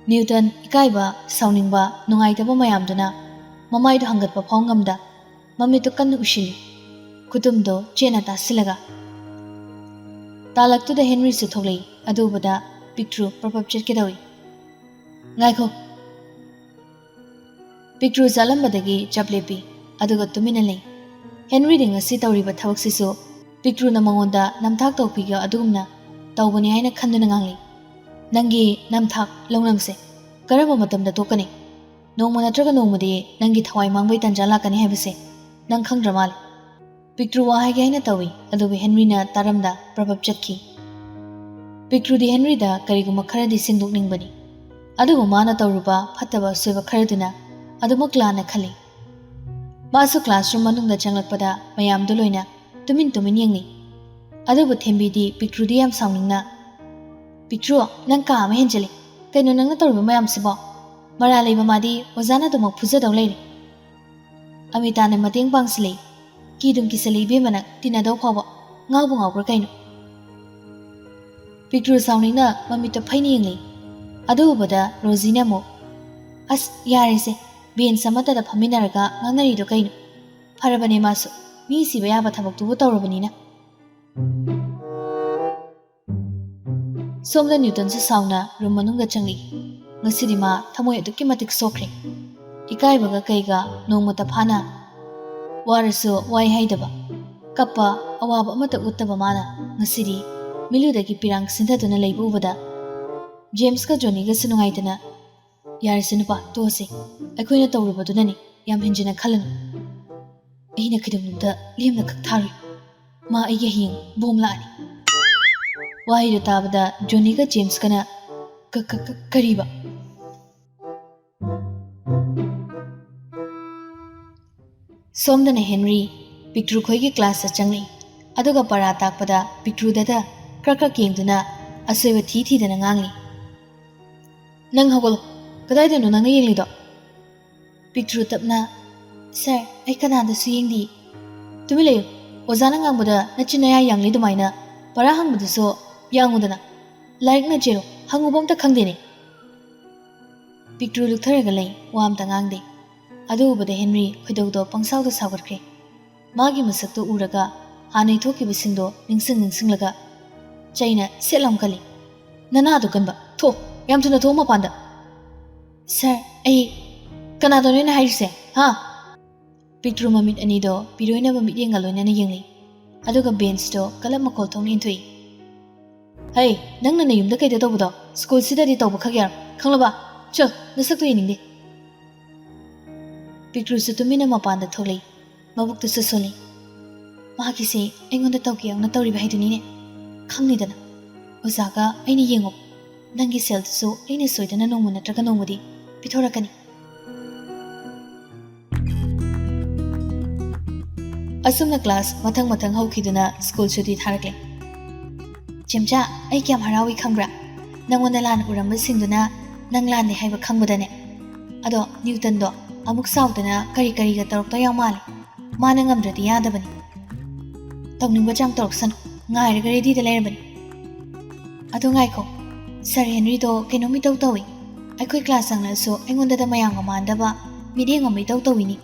ꯅ꯭ꯌꯨꯇꯟ ꯏꯀꯥꯏꯕ, ꯁꯥꯎꯅꯤꯡꯕ, ꯅꯨꯡꯉꯥꯏꯇꯕ ꯃꯌꯥꯝꯗꯨꯅ ꯃꯃꯥꯏꯗꯨ ꯍꯪꯒꯠꯄ ꯐꯥꯎ ꯉꯝꯗ ꯃꯃꯤꯠꯇꯨ ꯀꯟꯅ ꯎꯏꯁꯤꯜꯂꯤ, ꯈꯨꯇꯨꯝꯗꯣ ꯆꯦꯠꯅ ꯇꯥꯁꯤꯜꯂꯒ꯫ ꯇꯥꯂꯛꯇꯨꯗ ꯍꯦꯟꯔꯤꯁꯨ ꯊꯣꯛꯂꯛꯏ꯫ ꯑꯗꯨ ꯎꯕꯗ ꯄꯤꯛꯇ꯭ꯔꯨ ꯄ꯭ꯔꯞ ꯄ꯭ꯔꯞ ꯆꯦꯠꯀꯦ ꯇꯧꯏ꯫ "ꯉꯥꯏꯈꯣ!" ꯄꯤꯛꯇ꯭ꯔꯨ ꯆꯠꯂꯝꯕꯗꯒꯤ ꯆꯞ ꯂꯦꯞꯄꯤ, ꯑꯗꯨꯒ ꯇꯨꯃꯤꯟꯅ ꯂꯩ꯫ ꯍꯦꯟꯔꯤꯗꯤ ꯉꯁꯤ ꯇꯧꯔꯤꯕ ꯊꯕꯛꯁꯤꯁꯨ ꯄꯤꯛꯇ꯭ꯔꯨꯅ ꯃꯉꯣꯟꯗ ꯅꯝꯊꯥꯛ ꯇꯧꯈꯤꯕ ꯑꯗꯨꯒꯨꯝꯅ ꯇꯧꯕꯅꯤ ꯍꯥꯏꯅ ꯈꯟꯗꯨꯅ ꯉꯥꯡꯂꯤ꯫ "ꯅꯪꯒꯤ ꯅꯝꯊꯥꯛ ꯂꯧꯅꯝꯁꯦ ꯀꯔꯝꯕ ꯃꯇꯝꯗ ꯇꯣꯛꯀꯅꯤ? ꯅꯣꯡꯃ ꯅꯠꯇ꯭ꯔꯒ ꯅꯣꯡꯃꯗꯤ ꯅꯪꯒꯤ ꯊꯋꯥꯏ ꯃꯥꯡꯕꯒꯤ ꯇꯥꯟꯖꯥ ꯂꯥꯛꯀꯅꯤ ꯍꯥꯏꯕꯁꯦ ꯅꯪ ꯈꯪꯗ꯭ꯔ ꯃꯥꯜꯂꯦ?" ꯄꯤꯛꯇ꯭ꯔꯨ ꯋꯥ ꯍꯥꯏꯒꯦ ꯍꯥꯏꯅ ꯇꯧꯏ, ꯑꯗꯨꯕꯨ ꯍꯦꯟꯔꯤꯅ ꯇꯥꯔꯝꯗ ꯄ꯭ꯔꯞ ꯄ꯭ꯔꯞ ꯆꯠꯈꯤ꯫ ꯄꯤꯛꯇ꯭ꯔꯨꯗꯤ ꯍꯦꯟꯔꯤꯗ ꯀꯔꯤꯒꯨꯝꯕ ꯈꯔꯗꯤ ꯁꯦꯡꯗꯣꯛꯅꯤꯡꯕꯅꯤ, ꯑꯗꯨꯕꯨ ꯃꯥꯅ ꯇꯧꯔꯨꯕ ꯐꯠꯇꯕ ꯑꯁꯣꯏꯕ ꯈꯔꯗꯨꯅ ꯑꯗꯨꯃꯛ ꯂꯥꯟꯅ ꯈꯜꯂꯤ꯫ ꯃꯥꯁꯨ ꯀ꯭ꯂꯥꯁꯔꯨꯝ ꯃꯅꯨꯡꯗ ꯆꯪꯂꯛꯄꯗ ꯃꯌꯥꯝꯗꯨ ꯂꯣꯏꯅ ꯇꯨꯃꯤꯟ ꯇꯨꯃꯤꯟ ꯌꯦꯡꯂꯤ꯫ ꯑꯗꯨꯕꯨ ꯊꯦꯝꯕꯤꯗꯤ ꯄꯤꯛꯇ꯭ꯔꯨꯗꯤ ꯌꯥꯝ ꯁꯥꯎꯅꯤꯡꯅ, "ꯄꯤꯛꯇ꯭ꯔꯨ, ꯅꯪ ꯀꯥ ꯑꯃ ꯍꯦꯟꯖꯤꯜꯂꯤ꯫ ꯀꯩꯅꯣ ꯅꯪꯅ ꯇꯧꯔꯤꯕ ꯃꯌꯥꯝꯁꯤꯕꯣ? ꯃꯔꯥꯜ ꯂꯩꯕ ꯃꯥꯗꯤ ꯑꯣꯖꯥꯅ ꯑꯗꯨꯃꯛ ꯐꯨꯖꯗꯧ ꯂꯩꯔꯦ?" ꯑꯃꯤꯇꯥꯅ ꯃꯇꯦꯡ ꯄꯥꯡꯁꯤꯜꯂꯤ꯫ "ꯀꯤꯗꯨꯝ ꯀꯤꯁꯜꯂꯤ ꯏꯕꯦꯝꯃ ꯅꯪ, ꯇꯤꯟꯅꯗꯧ ꯐꯥꯎꯕ꯫ ꯉꯥꯎꯕꯨ ꯉꯥꯎꯕ꯭ꯔꯥ ꯀꯩꯅꯣ?" ꯄꯤꯛꯇ꯭ꯔꯨ ꯁꯥꯎꯅꯤꯡꯅ ꯃꯃꯤꯠꯇ ꯐꯩꯅ ꯌꯦꯡꯂꯤ꯫ ꯑꯗꯨ ꯎꯕꯗ ꯔꯣꯖꯤꯅ ꯑꯃꯨꯛ, "ꯑꯁ, ꯌꯥꯔꯦꯁꯦ, ꯕꯦꯟꯁ ꯑꯃꯠꯇꯗ ꯐꯝꯃꯤꯟꯅꯔꯒ ꯉꯥꯡꯅꯔꯤꯗꯣ ꯀꯩꯅꯣ? ꯐꯔꯕꯅꯦ ꯃꯥꯁꯨ, ꯃꯤ ꯁꯤꯕ ꯌꯥꯕ ꯊꯕꯛꯇꯨꯕꯨ ꯇꯧꯔꯕꯅꯤꯅ꯫" ꯁꯣꯝꯗ ꯅ꯭ꯌꯨꯇꯟꯁꯨ ꯁꯥꯎꯅ ꯔꯨꯝ ꯃꯅꯨꯡꯗ ꯆꯪꯂꯛꯏ꯫ ꯉꯁꯤꯗꯤ ꯃꯥ ꯊꯃꯣꯏ ꯑꯗꯨꯛꯀꯤ ꯃꯇꯤꯛ ꯁꯣꯛꯈ꯭ꯔꯦ꯫ ꯏꯀꯥꯏꯕꯒ ꯀꯩꯒ ꯅꯣꯡꯃꯇ ꯐꯥꯅ ꯋꯥꯔꯁꯨ ꯋꯥꯏ ꯍꯥꯏꯗꯕ, ꯀꯞꯄ, ꯑꯋꯥꯕ ꯑꯃꯠꯇ ꯎꯠꯇꯕ ꯃꯥꯅ ꯉꯁꯤꯗꯤ ꯃꯤꯂꯨꯗꯒꯤ ꯄꯤꯔꯥꯡ ꯁꯤꯟꯊꯗꯨꯅ ꯂꯩꯕ ꯎꯕꯗ ꯖꯦꯝꯁꯀ ꯖꯣꯅꯤꯒꯁꯨ ꯅꯨꯡꯉꯥꯏꯇꯅ, "ꯌꯥꯔꯦꯁꯦ ꯅꯨꯄꯥ, ꯇꯣꯛꯑꯁꯦ꯫ ꯑꯩꯈꯣꯏꯅ ꯇꯧꯔꯨꯕꯗꯨꯅꯅꯤ, ꯌꯥꯝ ꯍꯦꯟꯖꯤꯟꯅ ꯈꯜꯂꯅꯨ꯫ ꯑꯩꯅ ꯀꯩꯗꯧꯅꯨꯡꯗ ꯂꯦꯝꯅ ꯈꯛ ꯊꯥꯔꯣꯏ꯫ ꯃꯥ ꯑꯩꯒꯤ ꯍꯌꯦꯡ ꯕꯣꯝ ꯂꯥꯛꯑꯅꯤ꯫" ꯋꯥꯍꯩꯗꯨ ꯇꯥꯕꯗ ꯖꯣꯅꯤꯒ ꯖꯦꯝꯁꯀꯅ, "ꯀ-, ꯀ-, ꯀ-, ꯀꯔꯤꯕ?" ꯁꯣꯝꯗꯅ ꯍꯦꯟꯔꯤ ꯄꯤꯛꯇ꯭ꯔꯨ ꯈꯣꯏꯒꯤ ꯀ꯭ꯂꯥꯁꯇ ꯆꯪꯂꯛꯏ꯫ ꯑꯗꯨꯒ ꯄꯔꯥ ꯇꯥꯛꯄꯗ ꯄꯤꯛꯇ꯭ꯔꯨꯗꯇ ꯀ꯭ꯔꯛ ꯀ꯭ꯔꯛ ꯌꯦꯡꯗꯨꯅ ꯑꯁꯣꯏꯕ ꯊꯤ ꯊꯤꯗꯅ ꯉꯥꯡꯂꯤ꯫ "ꯅꯪ ꯍꯧꯒꯠꯂꯣ꯫ ꯀꯗꯥꯏꯗꯅꯣ ꯅꯪꯅ ꯌꯦꯡꯂꯤꯗꯣ?" ꯄꯤꯛꯇ꯭ꯔꯨ ꯇꯞꯅ, "ꯁꯥꯔ, ꯑꯩ ꯀꯅꯥꯗꯁꯨ ꯌꯦꯡꯗꯤꯌꯦ꯫" "ꯇꯨꯃꯤꯟ ꯂꯩꯌꯨ꯫ ꯑꯣꯖꯥꯅ ꯉꯥꯡꯕꯗ ꯅꯆꯤꯟ ꯅꯌꯥ ꯌꯥꯡꯂꯤ ꯑꯗꯨꯃꯥꯏꯅ ꯄꯔꯥ ꯍꯪꯕꯗꯨꯁꯨ ꯌꯥꯡꯉꯨꯗꯅ꯫ ꯂꯥꯏꯔꯤꯛꯅ ꯆꯦꯔꯣ, ꯍꯪꯉꯨꯕ ꯑꯝꯇ ꯈꯪꯗꯦꯅꯦ꯫" ꯄꯤꯛꯇ꯭ꯔꯨ ꯂꯨꯞꯊꯔꯒ ꯂꯩ, ꯋꯥ ꯑꯝꯇ ꯉꯥꯡꯗꯦ꯫ ꯑꯗꯨ ꯎꯕꯗ ꯍꯦꯟꯔꯤ ꯈꯣꯏꯗꯧꯗꯣ ꯄꯪꯁꯥꯎꯗ ꯁꯥꯎꯒꯠꯈ꯭ꯔꯦ꯫ ꯃꯥꯒꯤ ꯃꯁꯛꯇꯣ ꯎꯔꯒ ꯍꯥꯟꯅꯩ ꯊꯣꯛꯈꯤꯕꯁꯤꯡꯗꯣ ꯅꯤꯡꯁꯤꯡ ꯅꯤꯡꯁꯤꯡꯂꯒ ꯆꯩꯅ ꯁꯦꯠ ꯂꯥꯎ ꯀꯜꯂꯤ꯫ "ꯅꯅꯥꯗꯣ ꯀꯟꯕ! ꯊꯣꯛ! ꯌꯥꯝ ꯊꯨꯅ ꯊꯣꯛꯑꯣ ꯃꯄꯥꯟꯗ!" "ꯁꯥꯔ, ꯑꯩ ꯀꯅꯥꯗꯅꯣ ꯑꯩꯅ ꯍꯥꯏꯔꯤꯁꯦ, ꯍꯥ?" ꯄꯤꯛꯇ꯭ꯔꯨ ꯃꯃꯤꯠ ꯑꯅꯤꯗꯣ ꯄꯤꯔꯣꯏꯅꯕ ꯃꯤꯠꯌꯦꯡꯒ ꯂꯣꯏꯅꯅ ꯌꯦꯡꯂꯤ꯫ ꯑꯗꯨꯒ ꯕꯦꯟꯁꯇꯣ ꯀꯂꯞ ꯃꯈꯣꯜ ꯊꯣꯛꯅ ꯏꯟꯊꯣꯛꯏ꯫ "ꯍꯩ, ꯅꯪꯅ ꯅꯌꯨꯝꯗ ꯀꯩꯗ ꯇꯧꯕꯗꯣ ꯁ꯭ꯀꯨꯜꯁꯤꯗꯗꯤ ꯇꯧꯕ ꯈꯛ ꯌꯥꯔꯣꯏ, ꯈꯪꯂꯕ? ꯆꯣ, ꯅꯁꯛꯇꯣ ꯌꯦꯡꯅꯤꯡꯗꯦ꯫" ꯄꯤꯛꯇ꯭ꯔꯨꯁꯨ ꯇꯨꯃꯤꯟꯅ ꯃꯄꯥꯟꯗ ꯊꯣꯛꯂꯛꯏ꯫ ꯃꯕꯨꯛꯇꯨꯁꯨ ꯁꯣꯜꯂꯤ꯫ "ꯃꯥꯒꯤꯁꯦ ꯑꯩꯉꯣꯟꯗ ꯇꯧꯒꯦ ꯌꯥꯎꯅ ꯇꯧꯔꯤꯕ ꯍꯥꯏꯗꯨꯅꯤꯅꯦ꯫ ꯈꯪꯂꯤꯗꯅ, ꯑꯣꯖꯥꯒ ꯑꯩꯅ ꯌꯦꯡꯉꯣ, ꯅꯪꯒꯤ ꯁꯦꯜꯗꯨꯁꯨ ꯑꯩꯅ ꯁꯣꯏꯗꯅ ꯅꯣꯡꯃ ꯅꯠꯇ꯭ꯔꯒ ꯅꯣꯡꯃꯗꯤ ꯄꯤꯊꯣꯔꯛꯀꯅꯤ꯫" ꯑꯁꯨꯝꯅ ꯀ꯭ꯂꯥꯁ ꯃꯊꯪ ꯃꯊꯪ ꯍꯧꯈꯤꯗꯨꯅ ꯁ꯭ꯀꯨꯜ ꯁꯨꯇꯤ ꯊꯥꯔꯛꯂꯦ꯫ "ꯆꯦꯝꯆꯥ, ꯑꯩ ꯀꯌꯥꯝ ꯍꯔꯥꯎꯏ ꯈꯪꯕ꯭ꯔꯥ? ꯅꯪꯉꯣꯟꯗ ꯂꯥꯟꯅ ꯎꯔꯝꯕꯁꯤꯡꯗꯨꯅ ꯅꯪ ꯂꯥꯟꯅꯦ ꯍꯥꯏꯕ ꯈꯪꯕꯗꯅꯦ꯫ ꯑꯗꯣ ꯅ꯭ꯌꯨꯇꯟꯗꯣ ꯑꯃꯨꯛ ꯆꯥꯎꯗꯅ ꯀꯔꯤ ꯀꯔꯤꯒ ꯇꯧꯔꯛꯇꯣꯏ ꯌꯥꯝ ꯃꯥꯜꯂꯦ꯫ ꯃꯥꯅ ꯉꯝꯗ꯭ꯔꯗꯤ ꯌꯥꯗꯕꯅꯤ꯫ ꯇꯧꯅꯤꯡꯕ ꯆꯥꯡ ꯇꯧꯔꯛꯁꯅꯨ, ꯉꯥꯏꯔꯒ ꯔꯦꯗꯤꯗ ꯂꯩꯔꯕꯅꯤ꯫ ꯑꯗꯣ ꯉꯥꯏꯈꯣ, ꯁꯥꯔ ꯍꯦꯟꯔꯤꯗꯣ ꯀꯩꯅꯣꯝ ꯏꯇꯧ ꯇꯧꯏ꯫ ꯑꯩꯈꯣꯏ ꯀ꯭ꯂꯥꯁ ꯆꯪꯂꯛꯑꯁꯨ ꯑꯩꯉꯣꯟꯗꯗ ꯃꯌꯥꯝꯒ ꯃꯥꯟꯗꯕ ꯃꯤꯠꯌꯦꯡ ꯑꯃ ꯏꯇꯧ ꯇꯧꯏꯅꯤ꯫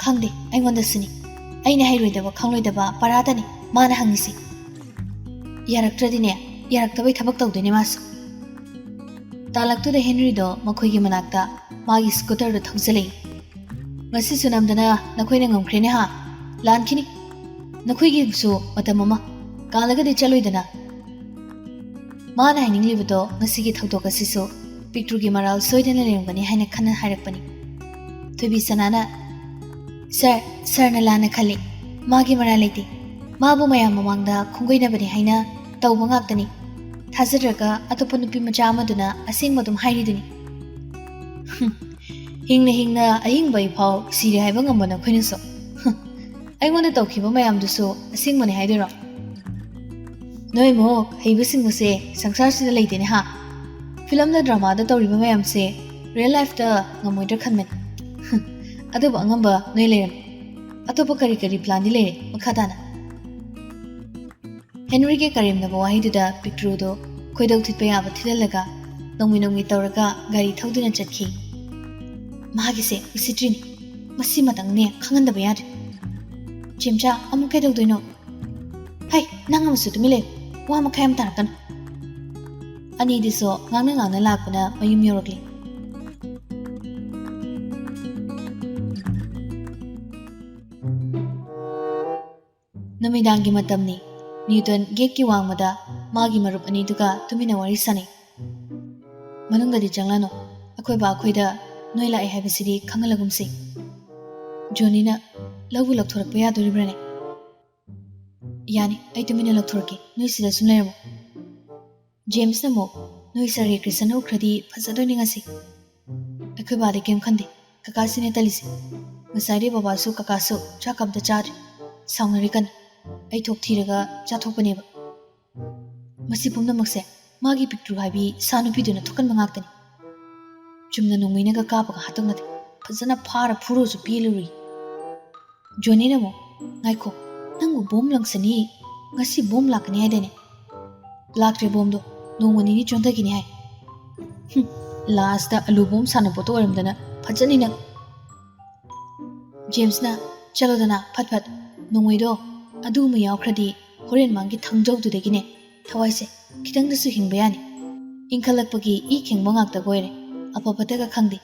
ꯈꯪꯗꯦ, ꯑꯩꯉꯣꯟꯗꯁꯨꯅꯤ꯫ ꯑꯩꯅ ꯍꯩꯔꯣꯏꯗꯕ ꯈꯪꯂꯣꯏꯗꯕ ꯄꯔꯥꯗꯅꯤ ꯃꯥꯅ ꯍꯪꯉꯤꯁꯤ꯫ ꯌꯥꯔꯛꯇ꯭ꯔꯗꯤꯅꯦ, ꯌꯥꯔꯛꯇꯕꯩ ꯊꯕꯛ ꯇꯧꯗꯣꯏꯅꯦ ꯃꯥꯁꯨ꯫ ꯇꯥꯂꯛꯇꯨꯗ ꯍꯦꯅꯔꯤꯗꯣ ꯃꯈꯣꯏꯒꯤ ꯃꯅꯥꯛꯇ ꯃꯥꯒꯤ ꯁ꯭ꯀꯨꯇꯔꯗꯣ ꯊꯧꯖꯜꯂꯛꯏ꯫ "ꯉꯁꯤꯁꯨ ꯅꯝꯗꯅ ꯅꯈꯣꯏꯅ ꯉꯝꯈ꯭ꯔꯦꯅꯦ ꯍꯥ? ꯂꯥꯟꯈꯤꯅꯤ꯫ ꯅꯈꯣꯏꯒꯤꯁꯨ ꯃꯇꯝ ꯑꯃ ꯀꯥꯜꯂꯒꯗꯤ ꯆꯠꯂꯣꯏꯗꯅ?" ꯃꯥꯅ ꯍꯥꯏꯅꯤꯡꯂꯤꯕꯗꯣ ꯉꯁꯤꯒꯤ ꯊꯧꯗꯣꯛ ꯑꯁꯤꯁꯨ ꯄꯤꯛꯇ꯭ꯔꯨꯒꯤ ꯃꯔꯥꯜ ꯁꯣꯏꯗꯅ ꯂꯩꯔꯝꯒꯅꯤ ꯍꯥꯏꯅ ꯈꯟꯅ ꯍꯥꯏꯔꯛꯄꯅꯤ꯫ ꯊꯣꯏꯕꯤ ꯁꯅꯥꯅ, "ꯁꯥꯔ, ꯁꯥꯔꯅ ꯂꯥꯟꯅ ꯈꯜꯂꯤ꯫ ꯃꯥꯒꯤ ꯃꯔꯥꯜ ꯂꯩꯇꯦ꯫ ꯃꯥꯕꯨ ꯃꯌꯥꯝ ꯃꯃꯥꯡꯗ ꯈꯣꯡꯒꯣꯏꯅꯕꯅꯤ ꯍꯥꯏꯅ ꯇꯧꯕ ꯉꯥꯛꯇꯅꯤ꯫ ꯊꯥꯖꯗ꯭ꯔꯒ ꯑꯇꯣꯞꯄ ꯅꯨꯄꯤ ꯃꯆꯥ ꯑꯃꯗꯨꯅ ꯑꯁꯦꯡꯕ ꯑꯗꯨꯝ ꯍꯥꯏꯔꯤꯗꯨꯅꯤ꯫" "ꯍꯨꯝ, ꯍꯤꯡꯅ ꯍꯤꯡꯅ ꯑꯍꯤꯡꯕ ꯑꯩꯐꯥꯎ ꯁꯤꯔꯦ ꯍꯥꯏꯕ ꯉꯝꯕ ꯅꯈꯣꯏꯅꯁꯨ꯫ ꯍꯨꯝ, ꯑꯩꯉꯣꯟꯗ ꯇꯧꯈꯤꯕ ꯃꯌꯥꯝꯗꯨꯁꯨ ꯑꯁꯦꯡꯕꯅꯦ ꯍꯥꯏꯗꯣꯏꯔꯣ? ꯅꯣꯏꯃꯨꯛ ꯍꯩꯕꯁꯤꯡꯕꯁꯦ ꯁꯪꯁꯥꯔꯁꯤꯗ ꯂꯩꯇꯦꯅꯦ ꯍꯥ? ꯐꯤꯂꯝꯗ ꯗ꯭ꯔꯃꯥꯗ ꯇꯧꯔꯤꯕ ꯃꯌꯥꯝꯁꯦ ꯔꯤꯌꯦꯜ ꯂꯥꯏꯐꯇ ꯉꯝꯃꯣꯏꯗ꯭ꯔꯥ ꯈꯟꯕꯅꯤ꯫" "ꯑꯗꯨꯕꯨ ꯑꯉꯝꯕ ꯅꯣꯏ ꯂꯩꯔꯝꯃꯤ꯫ ꯑꯇꯣꯞꯄ ꯀꯔꯤ ꯀꯔꯤ ꯄ꯭ꯂꯥꯟꯗꯤ ꯂꯩꯔꯦ ꯃꯈꯥ ꯇꯥꯅ?" ꯍꯦꯅꯔꯤꯒꯤ ꯀꯔꯦꯝꯅꯕ ꯋꯥꯍꯩꯗꯨꯗ ꯄꯤꯛꯇ꯭ꯔꯨꯗꯣ ꯈꯣꯏꯗꯧ ꯊꯤꯠꯄ ꯌꯥꯕ ꯊꯤꯜꯍꯜꯂꯒ ꯅꯣꯡꯃꯤ ꯅꯣꯡꯃꯤ ꯇꯧꯔꯒ ꯒꯥꯔꯤ ꯊꯧꯗꯨꯅ ꯆꯠꯈꯤ꯫ "ꯃꯥꯒꯤꯁꯦ ꯎꯁꯤꯠꯇ꯭ꯔꯤꯅꯤ꯫ ꯃꯁꯤꯃꯇꯪꯅꯦ ꯈꯪꯍꯟꯗꯕ ꯌꯥꯗ꯭ꯔꯦ꯫ ꯆꯦꯝꯆꯥ, ꯑꯃꯨꯛ ꯀꯩꯗꯧꯗꯣꯏꯅꯣ? ꯍꯩ, ꯅꯪ ꯑꯃꯁꯨ ꯇꯨꯃꯤꯟ ꯂꯩꯌꯨ꯫ ꯋꯥ ꯃꯈꯥꯏ ꯑꯃ ꯇꯥꯔꯛꯀꯅꯨ꯫" ꯑꯅꯤꯗꯨꯁꯨ ꯉꯥꯡꯅ ꯉꯥꯡꯅ ꯂꯥꯛꯄꯅ ꯃꯌꯨꯝ ꯌꯧꯔꯛꯂꯤ꯫ ꯅꯨꯃꯤꯗꯥꯡꯒꯤ ꯃꯇꯝꯅꯤ꯫ ꯅ꯭ꯌꯨꯇꯟ ꯒꯦꯠꯀꯤ ꯋꯥꯡꯃꯗ ꯃꯥꯒꯤ ꯃꯔꯨꯞ ꯑꯅꯤꯗꯨꯒ ꯇꯨꯃꯤꯟꯅ ꯋꯥꯔꯤ ꯁꯥꯅꯩ꯫ "ꯃꯅꯨꯡꯗꯗꯤ ꯆꯪꯂꯅꯨ꯫ ꯑꯩꯈꯣꯏ ꯕꯥ ꯑꯩꯈꯣꯏꯗ ꯅꯣꯏ ꯂꯥꯛꯑꯦ ꯍꯥꯏꯕꯁꯤꯗꯤ ꯈꯪꯍꯜꯂꯒꯨꯝꯁꯤ꯫" ꯖꯣꯅꯤꯅ, "ꯂꯧꯕꯨ ꯂꯧꯊꯣꯔꯛꯄ ꯌꯥꯗꯣꯔꯤꯕ꯭ꯔꯥꯅꯦ?" "ꯌꯥꯅꯤ, ꯑꯩ ꯇꯨꯃꯤꯟꯅ ꯂꯧꯊꯣꯔꯛꯀꯦ, ꯅꯣꯏ ꯁꯤꯗ ꯁꯨꯝ ꯂꯩꯔꯝꯃꯣ꯫" ꯖꯦꯝꯁꯅ ꯑꯃꯨꯛ, "ꯅꯣꯏ ꯁꯥꯔꯒꯤ ꯀ꯭ꯔꯤꯁꯟꯅ ꯎꯈ꯭ꯔꯗꯤ ꯐꯖꯗꯣꯏꯅꯤ ꯉꯁꯤ꯫ ꯑꯩꯈꯣꯏ ꯕꯥꯗꯤ ꯀꯩꯝ ꯈꯟꯗꯦ, ꯀꯀꯥꯁꯤꯅꯦ ꯇꯜꯂꯤꯁꯦ꯫ ꯉꯁꯥꯏꯗꯩ ꯕꯕꯥꯁꯨ ꯀꯀꯥꯁꯨ ꯆꯥꯛꯀ ꯑꯝꯇ ꯆꯥꯗ꯭ꯔꯤ, ꯁꯥꯎꯅꯔꯤ ꯀꯟꯅ꯫ ꯑꯩ ꯊꯣꯛ ꯊꯤꯔꯒ ꯆꯥꯊꯣꯛꯄꯅꯦꯕ꯫ ꯃꯁꯤ ꯄꯨꯝꯅꯃꯛꯁꯦ ꯃꯥꯒꯤ ꯄꯤꯛꯇ꯭ꯔꯨ ꯍꯥꯏꯕꯤ ꯁꯥ ꯅꯨꯄꯤꯗꯨꯅ ꯊꯣꯛꯍꯟꯕ ꯉꯥꯛꯇꯅꯤ꯫ ꯆꯨꯝꯅ ꯅꯣꯡꯃꯩꯅꯒ ꯀꯥꯞꯄꯒ ꯍꯥꯠꯇꯧ ꯅꯠꯇꯦ, ꯐꯖꯅ ꯐꯥꯔ ꯐꯨꯔꯨꯁꯨ ꯄꯦꯜꯂꯔꯣꯏ꯫" ꯖꯣꯅꯤꯅ ꯑꯃꯨꯛ, "ꯉꯥꯏꯈꯣ, ꯅꯪꯕꯨ ꯕꯣꯝ ꯂꯪꯁꯅꯤ, ꯉꯁꯤ ꯕꯣꯝ ꯂꯥꯛꯀꯅꯤ ꯍꯥꯏꯗꯥꯏꯅꯦ? ꯂꯥꯛꯇ꯭ꯔꯦ ꯕꯣꯝꯗꯣ, ꯅꯣꯡꯃ ꯅꯤꯅꯤ ꯆꯣꯟꯊꯈꯤꯅꯤ ꯍꯥꯏ꯫" "ꯍꯨꯝ, ꯂꯥꯁꯇ ꯑꯂꯨ ꯕꯣꯝ ꯁꯥꯟꯅꯄꯣꯠꯇꯣ ꯑꯣꯏꯔꯝꯗꯅ ꯐꯖꯅꯤꯅ꯫" ꯖꯦꯝꯁꯅ, "ꯆꯠꯂꯣꯗꯅ ꯐꯠ ꯐꯠ, ꯅꯣꯡꯃꯩꯗꯣ ꯑꯗꯨꯒꯨꯝꯕ ꯌꯥꯎꯈ꯭ꯔꯗꯤ ꯍꯣꯔꯦꯟ ꯃꯥꯒꯤ ꯊꯥꯡꯖꯧꯗꯨꯗꯒꯤꯅꯦ ꯊꯋꯥꯏꯁꯦ ꯈꯤꯇꯪꯗꯁꯨ ꯍꯤꯡꯕ ꯌꯥꯅꯤ꯫ ꯏꯟꯈꯠꯂꯛꯄꯒꯤ ꯏ ꯈꯦꯡꯕ ꯉꯥꯛꯇ ꯑꯣꯏꯔꯦ꯫ ꯑꯐ ꯐꯠꯇꯒ ꯈꯪꯗꯦ꯫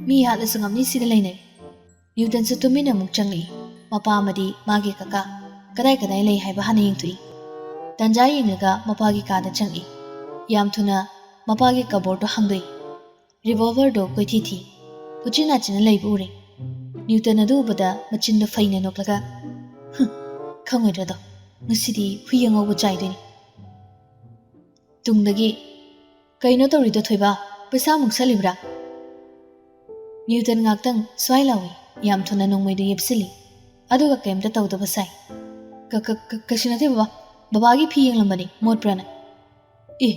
ꯃꯤ ꯍꯥꯠꯂꯁꯨ ꯉꯝꯅꯤ ꯁꯤꯗ ꯂꯩꯅꯔꯤ꯫ ꯅ꯭ꯌꯨꯇꯟꯁꯨ ꯇꯨꯃꯤꯟꯅ ꯑꯃꯨꯛ ꯆꯪꯂꯛꯏ꯫ ꯃꯄꯥ ꯑꯃꯗꯤ ꯃꯥꯒꯤ ꯀꯀꯥ ꯀꯗꯥꯏ ꯀꯗꯥꯏ ꯂꯩ ꯍꯥꯏꯕ ꯍꯥꯟꯅ ꯌꯦꯡꯊꯣꯛꯏ꯫ ꯇꯟꯖꯥ ꯌꯦꯡꯂꯒ ꯃꯄꯥꯒꯤ ꯀꯥꯗ ꯆꯪꯏ꯫ ꯌꯥꯝ ꯊꯨꯅ ꯃꯄꯥꯒꯤ ꯀꯕꯣꯔꯗꯇꯣ ꯍꯥꯡꯗꯣꯛꯏ꯫ ꯔꯤꯚꯣꯜꯚꯔꯗꯣ ꯀꯣꯏꯊꯤ ꯊꯤ꯫ ꯎꯆꯤꯟ ꯅꯥꯆꯤꯟꯅ ꯂꯩꯕ ꯎꯔꯦ꯫ ꯅ꯭ꯌꯨꯇꯟ ꯑꯗꯨ ꯎꯕꯗ ꯃꯆꯤꯟꯗꯣ ꯐꯩꯅ ꯅꯣꯛꯂꯒ, "ꯍꯨꯝ, ꯈꯪꯉꯣꯏꯗ꯭ꯔꯗꯣ, ꯉꯁꯤꯗꯤ ꯍꯨꯏ ꯑꯉꯧꯕ ꯆꯥꯏꯗꯣꯏꯅꯤ"꯫ ꯇꯨꯡꯗꯒꯤ, "ꯀꯩꯅꯣ ꯇꯧꯔꯤꯗꯣ ꯊꯣꯏꯕ? ꯄꯩꯁꯥ ꯑꯃꯨꯛ ꯁꯠꯂꯤꯕ꯭ꯔꯥ?" ꯅ꯭ꯌꯨꯇꯟ ꯉꯥꯛꯇꯪ ꯁ꯭ꯋꯥꯏ ꯂꯥꯎꯏ, ꯌꯥꯝ ꯊꯨꯅ ꯅꯣꯡꯃꯩꯗꯨ ꯌꯦꯞꯁꯤꯜꯂꯤ, ꯑꯗꯨꯒ ꯀꯩꯝꯇ ꯇꯧꯗꯕ ꯁꯥꯏ꯫ "ꯀ-, ꯀ-, ꯀ-, ꯀꯩꯁꯨ ꯅꯠꯇꯦ ꯕꯕꯥ, ꯕꯕꯥꯒꯤ ꯐꯤ ꯌꯦꯡꯂꯝꯕꯅꯤ, ꯃꯣꯠꯄ꯭ꯔꯥꯅ"꯫ "ꯑꯦ,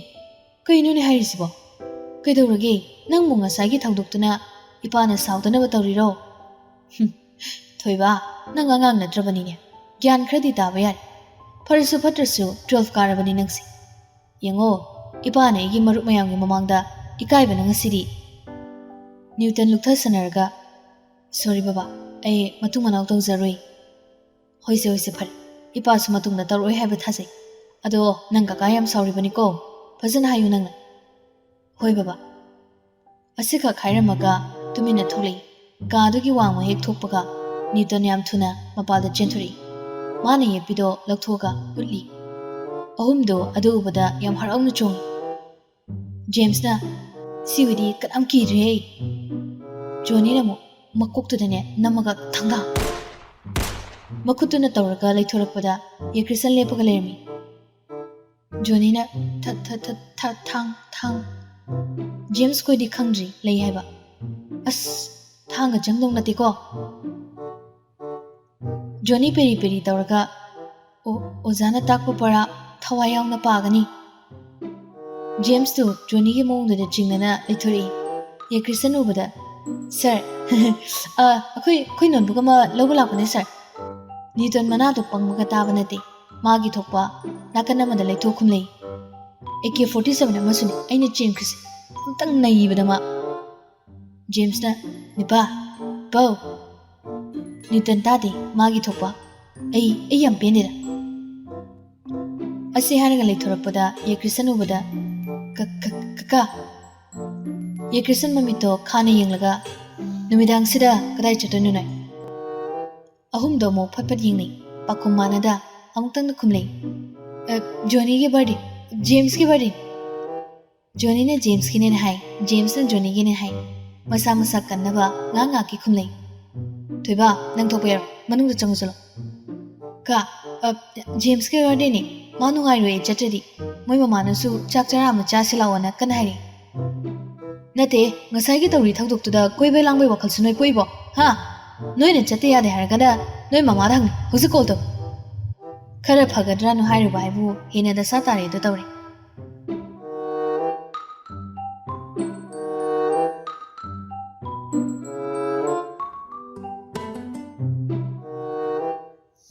ꯀꯩꯅꯣꯅꯦ ꯍꯥꯏꯔꯤꯁꯤꯕꯣ? ꯀꯩꯗꯧꯔꯒꯦ? ꯅꯪꯕꯨ ꯉꯁꯥꯏꯒꯤ ꯊꯧꯗꯣꯛꯇꯨꯅ ꯏꯄꯥꯅ ꯁꯥꯎꯗꯅꯕ ꯇꯧꯔꯤꯔꯣ?" "ꯍꯨꯝ, ꯊꯣꯏꯕ, ꯅꯪ ꯑꯉꯥꯡ ꯅꯠꯇ꯭ꯔꯕꯅꯤꯅꯦ, ꯒ꯭ꯌꯥꯟ ꯈꯔꯗꯤ ꯇꯥꯕ ꯌꯥꯔꯦ꯫ ꯐꯔꯁꯨ ꯐꯠꯇ꯭ꯔꯁꯨ twelve ꯀꯥꯔꯕꯅꯤ ꯅꯪꯁꯦ꯫ ꯌꯦꯡꯉꯣ, ꯏꯄꯥꯅ ꯑꯩꯒꯤ ꯃꯔꯨꯞ ꯃꯌꯥꯝꯒꯤ ꯃꯃꯥꯡꯗ ꯏꯀꯥꯏꯕꯅ ꯉꯁꯤꯗꯤ"꯫ ꯅ꯭ꯌꯨꯇꯟ ꯂꯨꯛꯊꯁꯟꯅꯔꯒ, "Sorry ꯕꯕꯥ, ꯑꯩ ꯃꯇꯨꯡ ꯃꯅꯥꯎ ꯇꯧꯖꯔꯣꯏ"꯫ "ꯍꯣꯏꯁꯦ, ꯍꯣꯏꯁꯦ, ꯐꯔꯦ꯫ ꯏꯄꯥꯁꯨ ꯃꯇꯨꯡꯗ ꯇꯧꯔꯛꯑꯣꯏ ꯍꯥꯏꯕ ꯊꯥꯖꯩ꯫ ꯑꯗꯣ ꯅꯪ ꯀꯀꯥ ꯌꯥꯝ ꯁꯥꯎꯔꯤꯕꯅꯤꯀꯣ, ꯐꯖꯅ ꯍꯥꯏꯌꯨ ꯅꯪꯅ"꯫ "ꯍꯣꯏ ꯕꯕꯥ"꯫ ꯑꯁꯤꯈꯛ ꯍꯥꯏꯔꯝꯃꯒ ꯇꯨꯃꯤꯟꯅ ꯊꯣꯛꯂꯛꯏ꯫ ꯀꯥꯗꯨꯒꯤ ꯋꯥꯡꯃ ꯍꯦꯛ ꯊꯣꯛꯄꯒ ꯅ꯭ꯌꯨꯇꯟ ꯌꯥꯝ ꯊꯨꯅ ꯃꯄꯥꯜꯗ ꯆꯦꯟꯊꯣꯔꯛꯏ꯫ ꯃꯥꯅ ꯌꯦꯞꯄꯤꯗꯣ ꯂꯧꯊꯣꯛꯑꯒ ꯎꯠꯂꯤ꯫ ꯑꯍꯨꯝꯗꯣ ꯑꯗꯨ ꯎꯕꯗ ꯌꯥꯝ ꯍꯔꯥꯎꯅ ꯆꯣꯡꯉꯤ꯫ ꯖꯦꯝꯁꯅ, "ꯁꯤꯕꯨꯗꯤ ꯀꯅꯥꯝ ꯀꯤꯗ꯭ꯔꯦꯍꯦ"꯫ ꯖꯣꯅꯤꯅ ꯑꯃꯨꯛ ꯃꯀꯣꯛꯇꯨꯗꯅꯦ ꯅꯝꯃꯒ ꯊꯪꯒꯥ꯫ ꯃꯈꯨꯠꯇꯨꯅ ꯇꯧꯔꯒ ꯂꯩꯊꯣꯔꯛꯄꯗ ꯌꯦꯀ꯭ꯔꯤꯁꯟ ꯂꯦꯞꯄꯒ ꯂꯩꯔꯝꯃꯤ꯫ ꯖꯣꯅꯤꯅ, "ꯊ-, ꯊ-, ꯊ-, ꯊ-, ꯊꯥꯡ, ꯊꯥꯡ"꯫ ꯖꯦꯝꯁ ꯈꯣꯏꯗꯤ ꯈꯪꯗ꯭ꯔꯤ ꯂꯩ ꯍꯥꯏꯕ꯫ "ꯑꯁ, ꯊꯥꯡꯒ ꯆꯪꯗꯧ ꯅꯠꯇꯦꯀꯣ"꯫ ꯖꯣꯅꯤ ꯄꯦꯔꯤ ꯄꯦꯔꯤ ꯇꯧꯔꯒ, "ꯑꯣ-, ꯑꯣꯖꯥꯅ ꯇꯥꯛꯄ ꯄꯔꯥ ꯊꯋꯥꯏ ꯌꯥꯎꯅ ꯄꯥꯒꯅꯤ"꯫ ꯖꯦꯝꯁꯇꯨ ꯖꯣꯅꯤꯒꯤ ꯃꯑꯣꯡꯗꯨꯗ ꯆꯤꯡꯅꯅ ꯂꯩꯊꯣꯔꯛꯏ꯫ ꯌꯦꯀ꯭ꯔꯤꯁꯟ ꯎꯕꯗ, "ꯁꯥꯔ, ꯑ, ꯑꯩꯈꯣꯏ, ꯑꯩꯈꯣꯏ ꯅꯣꯠꯕꯨꯛ ꯑꯃ ꯂꯧꯕ ꯂꯥꯛꯄꯅꯦ, ꯁꯥꯔ"꯫ ꯅ꯭ꯌꯨꯇꯟ ꯃꯅꯥꯗꯨ ꯄꯪꯕꯒ ꯇꯥꯕ ꯅꯠꯇꯦ꯫ ꯃꯥꯒꯤ ꯊꯣꯛꯄ ꯅꯥꯀꯟ ꯑꯃꯗ ꯂꯩꯊꯣꯛ ꯈꯨꯝꯂꯩ꯫ "ꯑꯦ ꯀꯦ ꯐꯣꯔꯇꯤ ꯁꯚꯦꯟ ꯑꯃꯁꯨꯅꯤ ꯑꯩꯅ ꯆꯦꯟꯈ꯭ꯔꯤꯁꯦ꯫ ꯑꯝꯇꯪ ꯅꯩꯕꯗ ꯃꯥ"꯫ ꯖꯦꯝꯁꯅ, "ꯅꯤꯄꯥ, ꯄꯥꯎ"꯫ ꯅ꯭ꯌꯨꯇꯟ ꯇꯥꯗꯦ, ꯃꯥꯒꯤ ꯊꯣꯛꯄ꯫ "ꯑꯩ, ꯑꯩ ꯌꯥꯝ ꯄꯦꯟꯗꯦꯗ"꯫ ꯑꯁꯤ ꯍꯥꯏꯔꯒ ꯂꯩꯊꯣꯔꯛꯄꯗ ꯌꯦꯀ꯭ꯔꯤꯁꯟ ꯎꯕꯗ, "ꯀ-, ꯀ-, ꯀꯀꯥ!" ꯌꯦꯀ꯭ꯔꯤꯁꯟ ꯃꯃꯤꯠꯇꯣ ꯈꯥꯅ ꯌꯦꯡꯂꯒ, "ꯅꯨꯃꯤꯗꯥꯡꯁꯤꯗ ꯀꯗꯥꯏ ꯆꯠꯇꯣꯏꯅꯣ ꯅꯣꯏ?" ꯑꯍꯨꯝꯗꯣ ꯑꯃꯨꯛ ꯐꯠ ꯐꯠ ꯌꯦꯡꯅꯩ꯫ ꯄꯥꯎꯈꯨꯝ ꯃꯥꯟꯅꯗ ꯑꯃꯨꯛꯇꯪꯗ ꯈꯨꯝꯂꯩ, "ꯑ, ꯖꯣꯅꯤꯒꯤ ꯕꯥꯔꯗꯦ, ꯖꯦꯝꯁꯀꯤ ꯕꯥꯔꯗꯦ꯫ ꯖꯣꯅꯤꯅ ꯖꯦꯝꯁꯀꯤꯅꯦꯅ ꯍꯥꯏ, ꯖꯦꯝꯁꯅ ꯖꯣꯅꯤꯒꯤꯅꯦ ꯍꯥꯏ꯫ ꯃꯁꯥ ꯃꯁꯥ ꯀꯟꯅꯕ ꯉꯥꯏꯍꯥꯛ ꯉꯥꯏꯍꯥꯛꯀꯤ ꯈꯨꯝꯂꯩ꯫ ꯊꯣꯏꯕ, ꯅꯪ ꯊꯣꯛꯄ ꯌꯥꯔꯣꯏ, ꯃꯅꯨꯡꯗ ꯆꯪꯉꯨ ꯆꯠꯂꯣ꯫ ꯀꯥ, ꯑ, ꯖꯦꯝꯁꯀꯤ ꯕꯥꯔꯗꯦꯅꯦ, ꯃꯥ ꯅꯨꯡꯉꯥꯏꯔꯣꯏꯌꯦ ꯆꯠꯇ꯭ꯔꯗꯤ꯫ ꯃꯣꯏ ꯃꯃꯥꯅꯁꯨ ꯆꯥꯛ ꯆꯔꯥ ꯑꯃ ꯆꯥꯁꯤ ꯂꯥꯛꯑꯣꯅ ꯀꯟꯅ ꯍꯥꯏꯔꯤ꯫" "ꯅꯠꯇꯦ, ꯉꯁꯥꯏꯒꯤ ꯇꯧꯔꯤ ꯊꯧꯗꯣꯛꯇꯨꯗ ꯀꯣꯏꯕ ꯂꯥꯡꯕꯩ ꯋꯥꯈꯜꯁꯨ ꯅꯣꯏ ꯄꯣꯛꯏꯕꯣ? ꯍꯥ? ꯅꯣꯏꯅ ꯆꯠꯇ ꯌꯥꯗꯦ ꯍꯥꯏꯔꯒꯅ ꯅꯣꯏ ꯃꯃꯥꯗ ꯍꯪꯉꯤ, ꯍꯧꯖꯤꯛ ꯀꯣꯜ ꯇꯧ꯫" ꯈꯔ ꯐꯒꯗ꯭ꯔꯥꯅꯣ ꯍꯥꯏꯔꯨꯕ ꯍꯥꯏꯕꯨ ꯍꯦꯟꯅ ꯗꯁꯥ ꯇꯥꯔꯦꯗꯣ ꯇꯧꯔꯦ꯫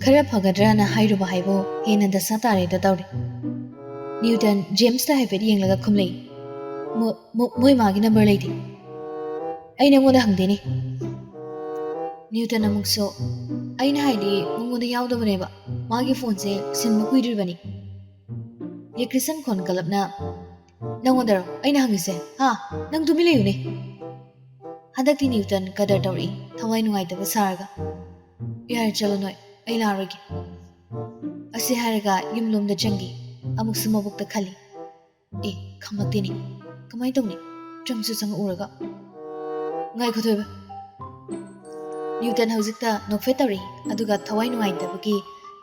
ꯈꯔ ꯐꯒꯗ꯭ꯔꯥꯅ ꯍꯥꯏꯔꯨꯕ ꯍꯥꯏꯕꯨ ꯍꯦꯟꯅ ꯗꯁꯥ ꯇꯥꯔꯦꯗꯣ ꯇꯧꯔꯦ꯫ ꯅ꯭ꯌꯨꯇꯟ ꯖꯦꯝꯁꯇ ꯍꯥꯏꯐꯦꯠ ꯌꯦꯡꯂꯒ ꯈꯨꯝꯂꯩ, "ꯃꯣ-, ꯃꯣ-, ꯃꯣꯏ ꯃꯥꯒꯤ ꯅꯝꯕꯔ ꯂꯩꯇꯦ꯫ ꯑꯩ ꯅꯉꯣꯟꯗ ꯍꯪꯗꯦꯅꯦ꯫" ꯅ꯭ꯌꯨꯇꯟ ꯑꯃꯨꯛꯁꯨ, "ꯑꯩꯅ ꯍꯥꯏꯗꯤ ꯃꯉꯣꯟꯗ ꯌꯥꯎꯗꯕꯅꯦꯕ, ꯃꯥꯒꯤ ꯐꯣꯟꯁꯦ ꯁꯤꯟꯕ ꯀꯨꯏꯗ꯭ꯔꯤꯕꯅꯤ꯫" ꯌꯦꯀ꯭ꯔꯤꯁꯟ ꯈꯣꯟ ꯀꯜꯂꯞꯅ, "ꯅꯪꯉꯣꯟꯗꯔꯣ ꯑꯩꯅ ꯍꯪꯉꯤꯁꯦ? ꯍꯥ? ꯅꯪ ꯇꯨꯃꯤꯟ ꯂꯩꯌꯨꯅꯦ꯫" ꯍꯟꯗꯛꯇꯤ ꯅ꯭ꯌꯨꯇꯟ ꯀꯗꯔ ꯇꯧꯔꯛꯏ, ꯊꯋꯥꯏ ꯅꯨꯡꯉꯥꯏꯇꯕ ꯁꯥꯔꯒ꯫ "ꯌꯥꯔꯦ, ꯆꯠꯂꯣ ꯅꯣꯏ, ꯑꯩ ꯂꯥꯛꯑꯔꯣꯏꯒꯦ꯫" ꯑꯁꯤ ꯍꯥꯏꯔꯒ ꯌꯨꯝꯂꯣꯝꯗ ꯆꯪꯈꯤ꯫ ꯑꯃꯨꯛꯁꯨ ꯃꯕꯨꯛꯇ ꯈꯜꯂꯤ, "ꯑꯦ, ꯈꯝꯃꯛꯇꯦꯅꯦ, ꯀꯃꯥꯏꯅ ꯇꯧꯅꯤ? ꯆꯪꯁꯨ ꯆꯪꯉꯛꯎꯔꯒ꯫" "ꯉꯥꯏꯈꯣ ꯊꯣꯏꯕ꯫" ꯅ꯭ꯌꯨꯇꯟ ꯍꯧꯖꯤꯛꯇ ꯅꯣꯛꯐꯦꯠ ꯇꯧꯔꯛꯏ, ꯑꯗꯨꯒ ꯊꯋꯥꯏ ꯅꯨꯡꯉꯥꯏꯇꯕꯒꯤ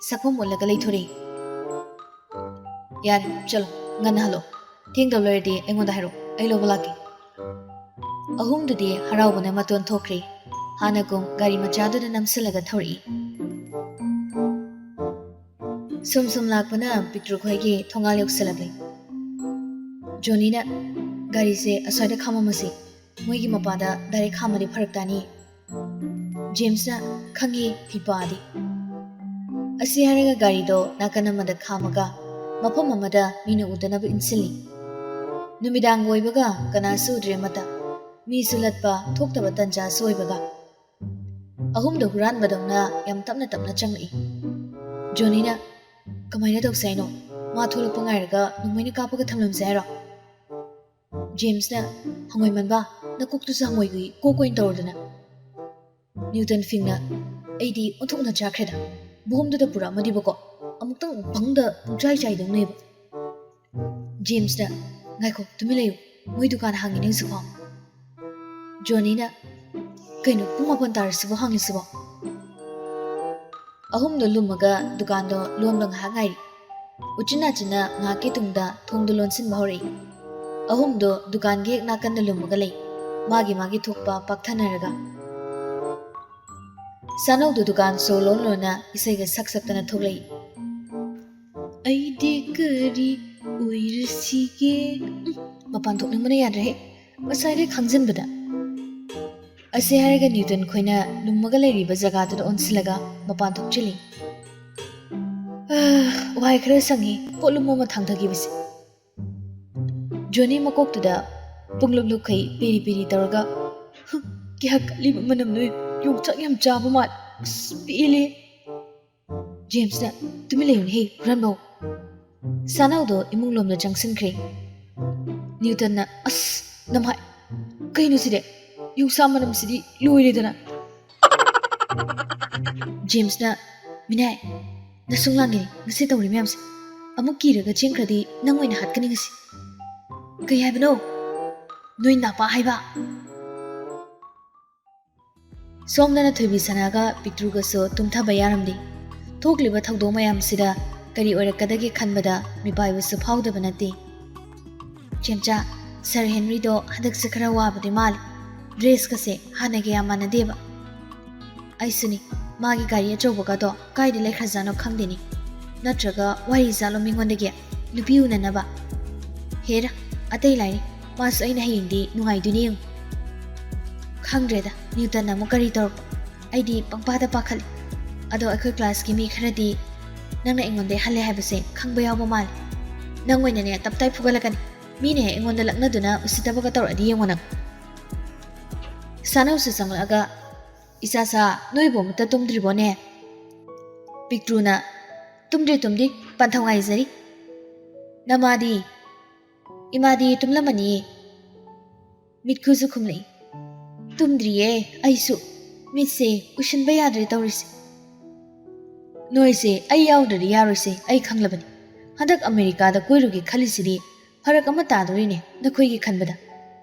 ꯁꯛꯐꯝ ꯑꯣꯜꯂꯒ ꯂꯩꯊꯣꯔꯛꯏ꯫ "ꯌꯥꯔꯦ, ꯆꯠꯂꯣ, ꯉꯟꯅ ꯍꯜꯂꯣ꯫ ꯊꯦꯡꯗꯕ ꯂꯩꯔꯗꯤ ꯑꯩꯉꯣꯟꯗ ꯍꯥꯏꯔꯛꯑꯣ, ꯑꯩ ꯂꯧꯕ ꯂꯥꯛꯀꯦ꯫" ꯑꯍꯨꯝꯗꯨꯗꯤ ꯍꯔꯥꯎꯕꯅ ꯃꯇꯣꯟ ꯊꯣꯛꯈ꯭ꯔꯦ꯫ ꯍꯥꯟꯅꯒꯨꯝ ꯒꯥꯔꯤ ꯃꯆꯥꯗꯨꯗ ꯅꯝꯁꯤꯜꯂꯒ ꯊꯧꯔꯛꯏ꯫ ꯁꯨꯝ ꯁꯨꯝ ꯂꯥꯛꯄꯅ ꯄꯤꯛꯇ꯭ꯔꯨ ꯈꯣꯏꯒꯤ ꯊꯣꯡꯒꯥꯜ ꯌꯧꯁꯤꯜꯂꯛꯂꯦ꯫ ꯖꯣꯅꯤꯅ, "ꯒꯥꯔꯤꯁꯦ ꯑꯁ꯭ꯋꯥꯏꯗ ꯈꯥꯝꯃꯝꯃꯁꯤ, ꯃꯣꯏꯒꯤ ꯃꯄꯥꯗ ꯗꯥꯏꯔꯦꯛ ꯈꯥꯝꯃꯗꯤ ꯐꯔꯛ ꯇꯥꯅꯤ꯫" ꯖꯦꯝꯁꯅ, "ꯈꯪꯉꯤ, ꯐꯤꯄꯥꯗꯤ꯫" ꯑꯁꯤ ꯍꯥꯏꯔꯒ ꯒꯥꯔꯤꯗꯣ ꯅꯥꯀꯟ ꯑꯃꯗ ꯈꯥꯝꯃꯒ ꯃꯐꯝ ꯑꯃꯗ ꯃꯤꯅ ꯎꯗꯅꯕ ꯏꯟꯁꯤꯜꯂꯤ꯫ ꯅꯨꯃꯤꯗꯥꯡ ꯑꯣꯏꯕꯒ ꯀꯅꯥꯁꯨ ꯎꯗ꯭ꯔꯦ ꯑꯃꯠꯇ꯫ ꯃꯤꯁꯨ ꯂꯠꯄ ꯊꯣꯛꯇꯕ ꯇꯟꯖꯥꯁꯨ ꯑꯣꯏꯕꯒ꯫ ꯑꯍꯨꯝꯗꯣ ꯍꯨꯔꯥꯟꯕꯗꯧꯅ ꯌꯥꯝ ꯇꯞꯅ ꯇꯞꯅ ꯆꯪꯂꯛꯏ꯫ ꯖꯣꯅꯤꯅ, "ꯀꯃꯥꯏꯅ ꯇꯧꯁꯦ ꯍꯥꯏꯅꯣ?" ꯃꯥ ꯊꯣꯛꯂꯛꯄ ꯉꯥꯏꯔꯒ ꯅꯣꯡꯃꯩꯅ ꯀꯥꯞꯄꯒ ꯊꯝꯂꯝꯁꯦ ꯍꯥꯏꯔꯣ? ꯖꯦꯝꯁꯅ, "ꯍꯪꯉꯣꯏ ꯃꯟꯕ, ꯅꯀꯣꯛꯇꯨꯁꯨ ꯍꯪꯉꯣꯏꯒꯤ ꯀꯣꯛ ꯑꯣꯏꯅ ꯇꯧꯔꯗꯅ"꯫ ꯅ꯭ꯌꯨꯇꯟ ꯐꯤꯡꯅ, "ꯑꯩꯗꯤ ꯑꯣꯟꯊꯣꯛꯅ ꯆꯥꯈ꯭ꯔꯦꯗ꯫ ꯕꯣꯝꯗꯨꯗ ꯄꯨꯔꯛꯑꯝꯃꯗꯤꯕꯀꯣ, ꯑꯃꯨꯛꯇꯪ ꯕꯪꯗ ꯄꯨꯡꯆꯥꯏ ꯆꯥꯏꯗꯧꯅꯦꯕ"꯫ ꯖꯦꯝꯁꯅ, "ꯉꯥꯏꯈꯣ, ꯇꯨꯃꯤꯟ ꯂꯩꯌꯨ꯫ ꯃꯣꯏ ꯗꯨꯀꯥꯟ ꯍꯥꯡꯉꯤꯅꯦ ꯍꯧꯖꯤꯛꯐꯥꯎ"꯫ ꯖꯣꯅꯤꯅ, "ꯀꯩꯅꯣ, ꯄꯨꯡ ꯃꯥꯄꯟ ꯇꯥꯔꯁꯤꯕꯣ ꯍꯥꯡꯉꯤꯁꯤꯕꯣ?" ꯑꯍꯨꯝꯗꯣ ꯂꯨꯝꯃꯒ ꯗꯨꯀꯥꯟꯗꯣ ꯂꯣꯟꯕ ꯉꯥꯏꯍꯥꯛ ꯉꯥꯏꯔꯤ꯫ ꯎꯆꯤꯟ ꯅꯥꯆꯤꯟꯅ ꯉꯥꯏꯍꯥꯛꯀꯤ ꯇꯨꯡꯗ ꯊꯣꯡꯗꯣ ꯂꯣꯟꯁꯤꯟꯕ ꯍꯧꯔꯛꯏ꯫ ꯑꯍꯨꯝꯗꯣ ꯗꯨꯀꯥꯟꯒꯤ ꯍꯦꯛ ꯅꯥꯀꯟꯗ ꯂꯨꯝꯃꯒ ꯂꯩ, ꯃꯥꯒꯤ ꯃꯥꯒꯤ ꯊꯣꯛꯄ ꯄꯥꯛꯊꯅꯔꯒ꯫ ꯁꯥꯅꯧꯗꯨ ꯗꯨꯀꯥꯟ ꯁꯣ ꯂꯣꯟ ꯂꯣꯟꯅ ꯏꯁꯩꯒ ꯁꯛ ꯁꯛꯇꯅ ꯊꯣꯛꯂꯛꯏ꯫ "ꯑꯩꯗꯤ ꯀꯔꯤ ꯑꯣꯏꯔꯁꯤꯒꯦ?" ꯎꯝ, ꯃꯄꯥꯟ ꯊꯣꯛꯅꯤꯡꯕꯅ ꯌꯥꯗ꯭ꯔꯦꯍꯦ꯫ ꯉꯁꯥꯏꯗꯩ ꯈꯥꯡꯖꯤꯟꯕꯗ꯫ ꯑꯁꯤ ꯍꯥꯏꯔꯒ ꯅ꯭ꯌꯨꯇꯟ ꯈꯣꯏꯅ ꯂꯨꯝꯃꯒ ꯂꯩꯔꯤꯕ ꯖꯒꯥꯗꯨꯗ ꯑꯣꯟꯁꯤꯜꯂꯒ ꯃꯄꯥꯟ ꯊꯣꯛꯆꯤꯜꯂꯤ꯫ "ꯑꯥ, ꯋꯥꯏ ꯈꯔ ꯁꯪꯉꯤ, ꯄꯣꯠ ꯂꯨꯝꯕ ꯑꯃ ꯊꯥꯡꯊꯈꯤꯕꯁꯦ"꯫ ꯖꯣꯅꯤ ꯃꯀꯣꯛꯇꯨꯗ ꯄꯨꯡꯂꯨꯞ ꯂꯨꯞꯈꯩ ꯄꯦꯔꯤ ꯄꯦꯔꯤ ꯇꯧꯔꯒ, "ꯍꯨ, ꯀꯌꯥ ꯀꯜꯂꯤꯕ ꯃꯅꯝꯅꯣ, ꯌꯣꯡꯆꯥꯛ ꯌꯥꯝ ꯆꯥꯕ ꯃꯥꯜꯂꯦ꯫ ꯑꯁ, ꯄꯦꯜꯂꯦ"꯫ ꯖꯦꯝꯁꯅ, "ꯇꯨꯃꯤꯟ ꯂꯩꯌꯨꯅꯦꯍꯦ, ꯍꯨꯔꯥꯟꯕꯧ"꯫ ꯁꯥꯅꯧꯗꯣ ꯏꯃꯨꯡ ꯂꯣꯝꯗ ꯆꯪꯁꯤꯟꯈ꯭ꯔꯦ꯫ ꯅ꯭ꯌꯨꯇꯟꯅ, "ꯑꯁ, ꯅꯃꯥꯏ, ꯀꯩꯅꯣ ꯁꯤꯗꯤ? ꯌꯣꯡꯆꯥꯛ ꯃꯅꯝꯁꯤꯗꯤ ꯂꯣꯏꯔꯦꯗꯅ"꯫ ꯖꯦꯝꯁꯅ, "ꯃꯤꯅꯥꯏ, ꯅꯁꯨꯡ ꯂꯥꯡꯒꯤꯅꯤ ꯉꯁꯤ ꯇꯧꯔꯤ ꯃꯌꯥꯝꯁꯦ꯫ ꯑꯃꯨꯛ ꯀꯤꯔꯒ ꯆꯦꯟꯈ꯭ꯔꯗꯤ ꯅꯪ ꯑꯣꯏꯅ ꯍꯥꯠꯀꯅꯤ ꯉꯁꯤ"꯫ "ꯀꯩ ꯍꯥꯏꯕꯅꯣ? ꯅꯣꯏ ꯅꯥꯄꯥ ꯍꯥꯏꯕ?" ꯁꯣꯝꯗꯅ ꯊꯣꯏꯕꯤ ꯁꯅꯥꯒ ꯄꯤꯛꯇ꯭ꯔꯨꯒꯁꯨ ꯇꯨꯝꯊꯕ ꯌꯥꯔꯝꯗꯦ꯫ ꯊꯣꯛꯂꯤꯕ ꯊꯧꯗꯣꯛ ꯃꯌꯥꯝꯁꯤꯗ ꯀꯔꯤ ꯑꯣꯏꯔꯛꯀꯗꯒꯦ ꯈꯟꯕꯗ ꯃꯤꯄꯥꯏꯕꯁꯨ ꯐꯥꯎꯗꯕ ꯅꯠꯇꯦ꯫ "ꯆꯦꯝꯆꯥ, ꯁꯥꯔ ꯍꯦꯟꯔꯤꯗꯣ ꯍꯟꯗꯛꯁꯦ ꯈꯔ ꯋꯥꯕꯗꯤ ꯃꯥꯜꯂꯦ꯫ ꯗ꯭ꯔꯦꯁꯀꯁꯦ ꯍꯥꯟꯅꯒ ꯌꯥꯝ ꯃꯥꯟꯅꯗꯦꯕ꯫ ꯑꯩꯁꯨꯅꯤ, ꯃꯥꯒꯤ ꯒꯥꯔꯤ ꯑꯆꯧꯕꯒꯗꯣ ꯀꯥꯏꯗ ꯂꯩꯈ꯭ꯔꯖꯥꯠꯅꯣ ꯈꯪꯗꯦꯅꯦ꯫ ꯅꯠꯇ꯭ꯔꯒ ꯋꯥꯔꯤꯖꯥꯠꯂꯣ ꯃꯤꯉꯣꯟꯗꯒꯤ ꯅꯨꯄꯤ ꯎꯅꯅꯕ? ꯍꯦꯔꯥ, ꯑꯇꯩ ꯂꯥꯏꯔꯤ, ꯃꯥꯁꯨ ꯑꯩꯅ ꯍꯌꯦꯡꯗꯤ ꯅꯨꯡꯉꯥꯏꯗꯣꯏꯅꯦ ꯌꯦꯡꯉꯨ"꯫ ꯈꯪꯗ꯭ꯔꯦꯗ, ꯅ꯭ꯌꯨꯇꯟꯅ ꯑꯃꯨꯛ ꯀꯔꯤ ꯇꯧꯔꯛꯄ? ꯑꯩꯗꯤ ꯄꯪꯄꯥꯗ ꯄꯥꯈꯠꯂꯤ꯫ ꯑꯗꯣ ꯑꯩꯈꯣꯏ ꯀ꯭ꯂꯥꯁꯀꯤ ꯃꯤ ꯈꯔꯗꯤ ꯅꯪꯅ ꯑꯩꯉꯣꯟꯗ ꯍꯜꯂꯦ ꯍꯥꯏꯕꯁꯦ ꯈꯪꯕ ꯌꯥꯎꯕ ꯃꯥꯜꯂꯦ꯫ ꯅꯪ ꯑꯣꯏꯅꯅꯦ ꯇꯞꯇꯥꯏ ꯐꯨꯒꯠꯂꯛꯀꯅꯤ꯫ ꯃꯤꯅ ꯍꯦꯛ ꯑꯩꯉꯣꯟꯗ ꯂꯛꯅꯗꯨꯅ ꯎꯁꯤꯠꯇꯕꯒ ꯇꯧꯔꯛꯑꯗꯤ ꯌꯦꯡꯉꯣ ꯅꯪ꯫ ꯁꯥꯅꯧꯁꯨ ꯆꯪꯂꯛꯑꯒ, "ꯏꯆꯥꯁꯥ, ꯅꯣꯏꯕꯨ ꯑꯃꯨꯛꯇ ꯇꯨꯝꯗ꯭ꯔꯤꯕꯣꯅꯦ?" ꯄꯤꯛꯇ꯭ꯔꯨꯅ, "ꯇꯨꯝꯗ꯭ꯔꯤ, ꯇꯨꯝꯗ꯭ꯔꯤ, ꯄꯟꯊꯧ ꯉꯥꯏꯖꯔꯤ"꯫ "ꯅꯃꯥꯗꯤ?" "ꯏꯃꯥꯗꯤ ꯇꯨꯝꯂꯝꯃꯅꯤꯌꯦ꯫ ꯃꯤꯠꯈꯨꯁꯨ ꯈꯨꯝꯂꯛꯏ꯫" "ꯇꯨꯝꯗ꯭ꯔꯤꯌꯦ ꯑꯩꯁꯨ꯫ ꯃꯤꯠꯁꯦ ꯎꯏꯁꯤꯟꯕ ꯌꯥꯗ꯭ꯔꯦ ꯇꯧꯔꯤꯁꯦ꯫" "ꯅꯣꯏꯁꯦ ꯑꯩ ꯌꯥꯎꯗ꯭ꯔꯗꯤ ꯌꯥꯔꯣꯏꯁꯦ ꯑꯩ ꯈꯪꯂꯕꯅꯤ꯫ ꯍꯟꯗꯛ ꯑꯃꯦꯔꯤꯀꯥꯗ ꯀꯣꯏꯔꯨꯒꯦ ꯈꯜꯂꯤꯁꯤꯗꯤ ꯐꯔꯛ ꯑꯃ ꯇꯥꯗꯣꯔꯤꯅꯦ ꯅꯈꯣꯏꯒꯤ ꯈꯟꯕꯗ꯫"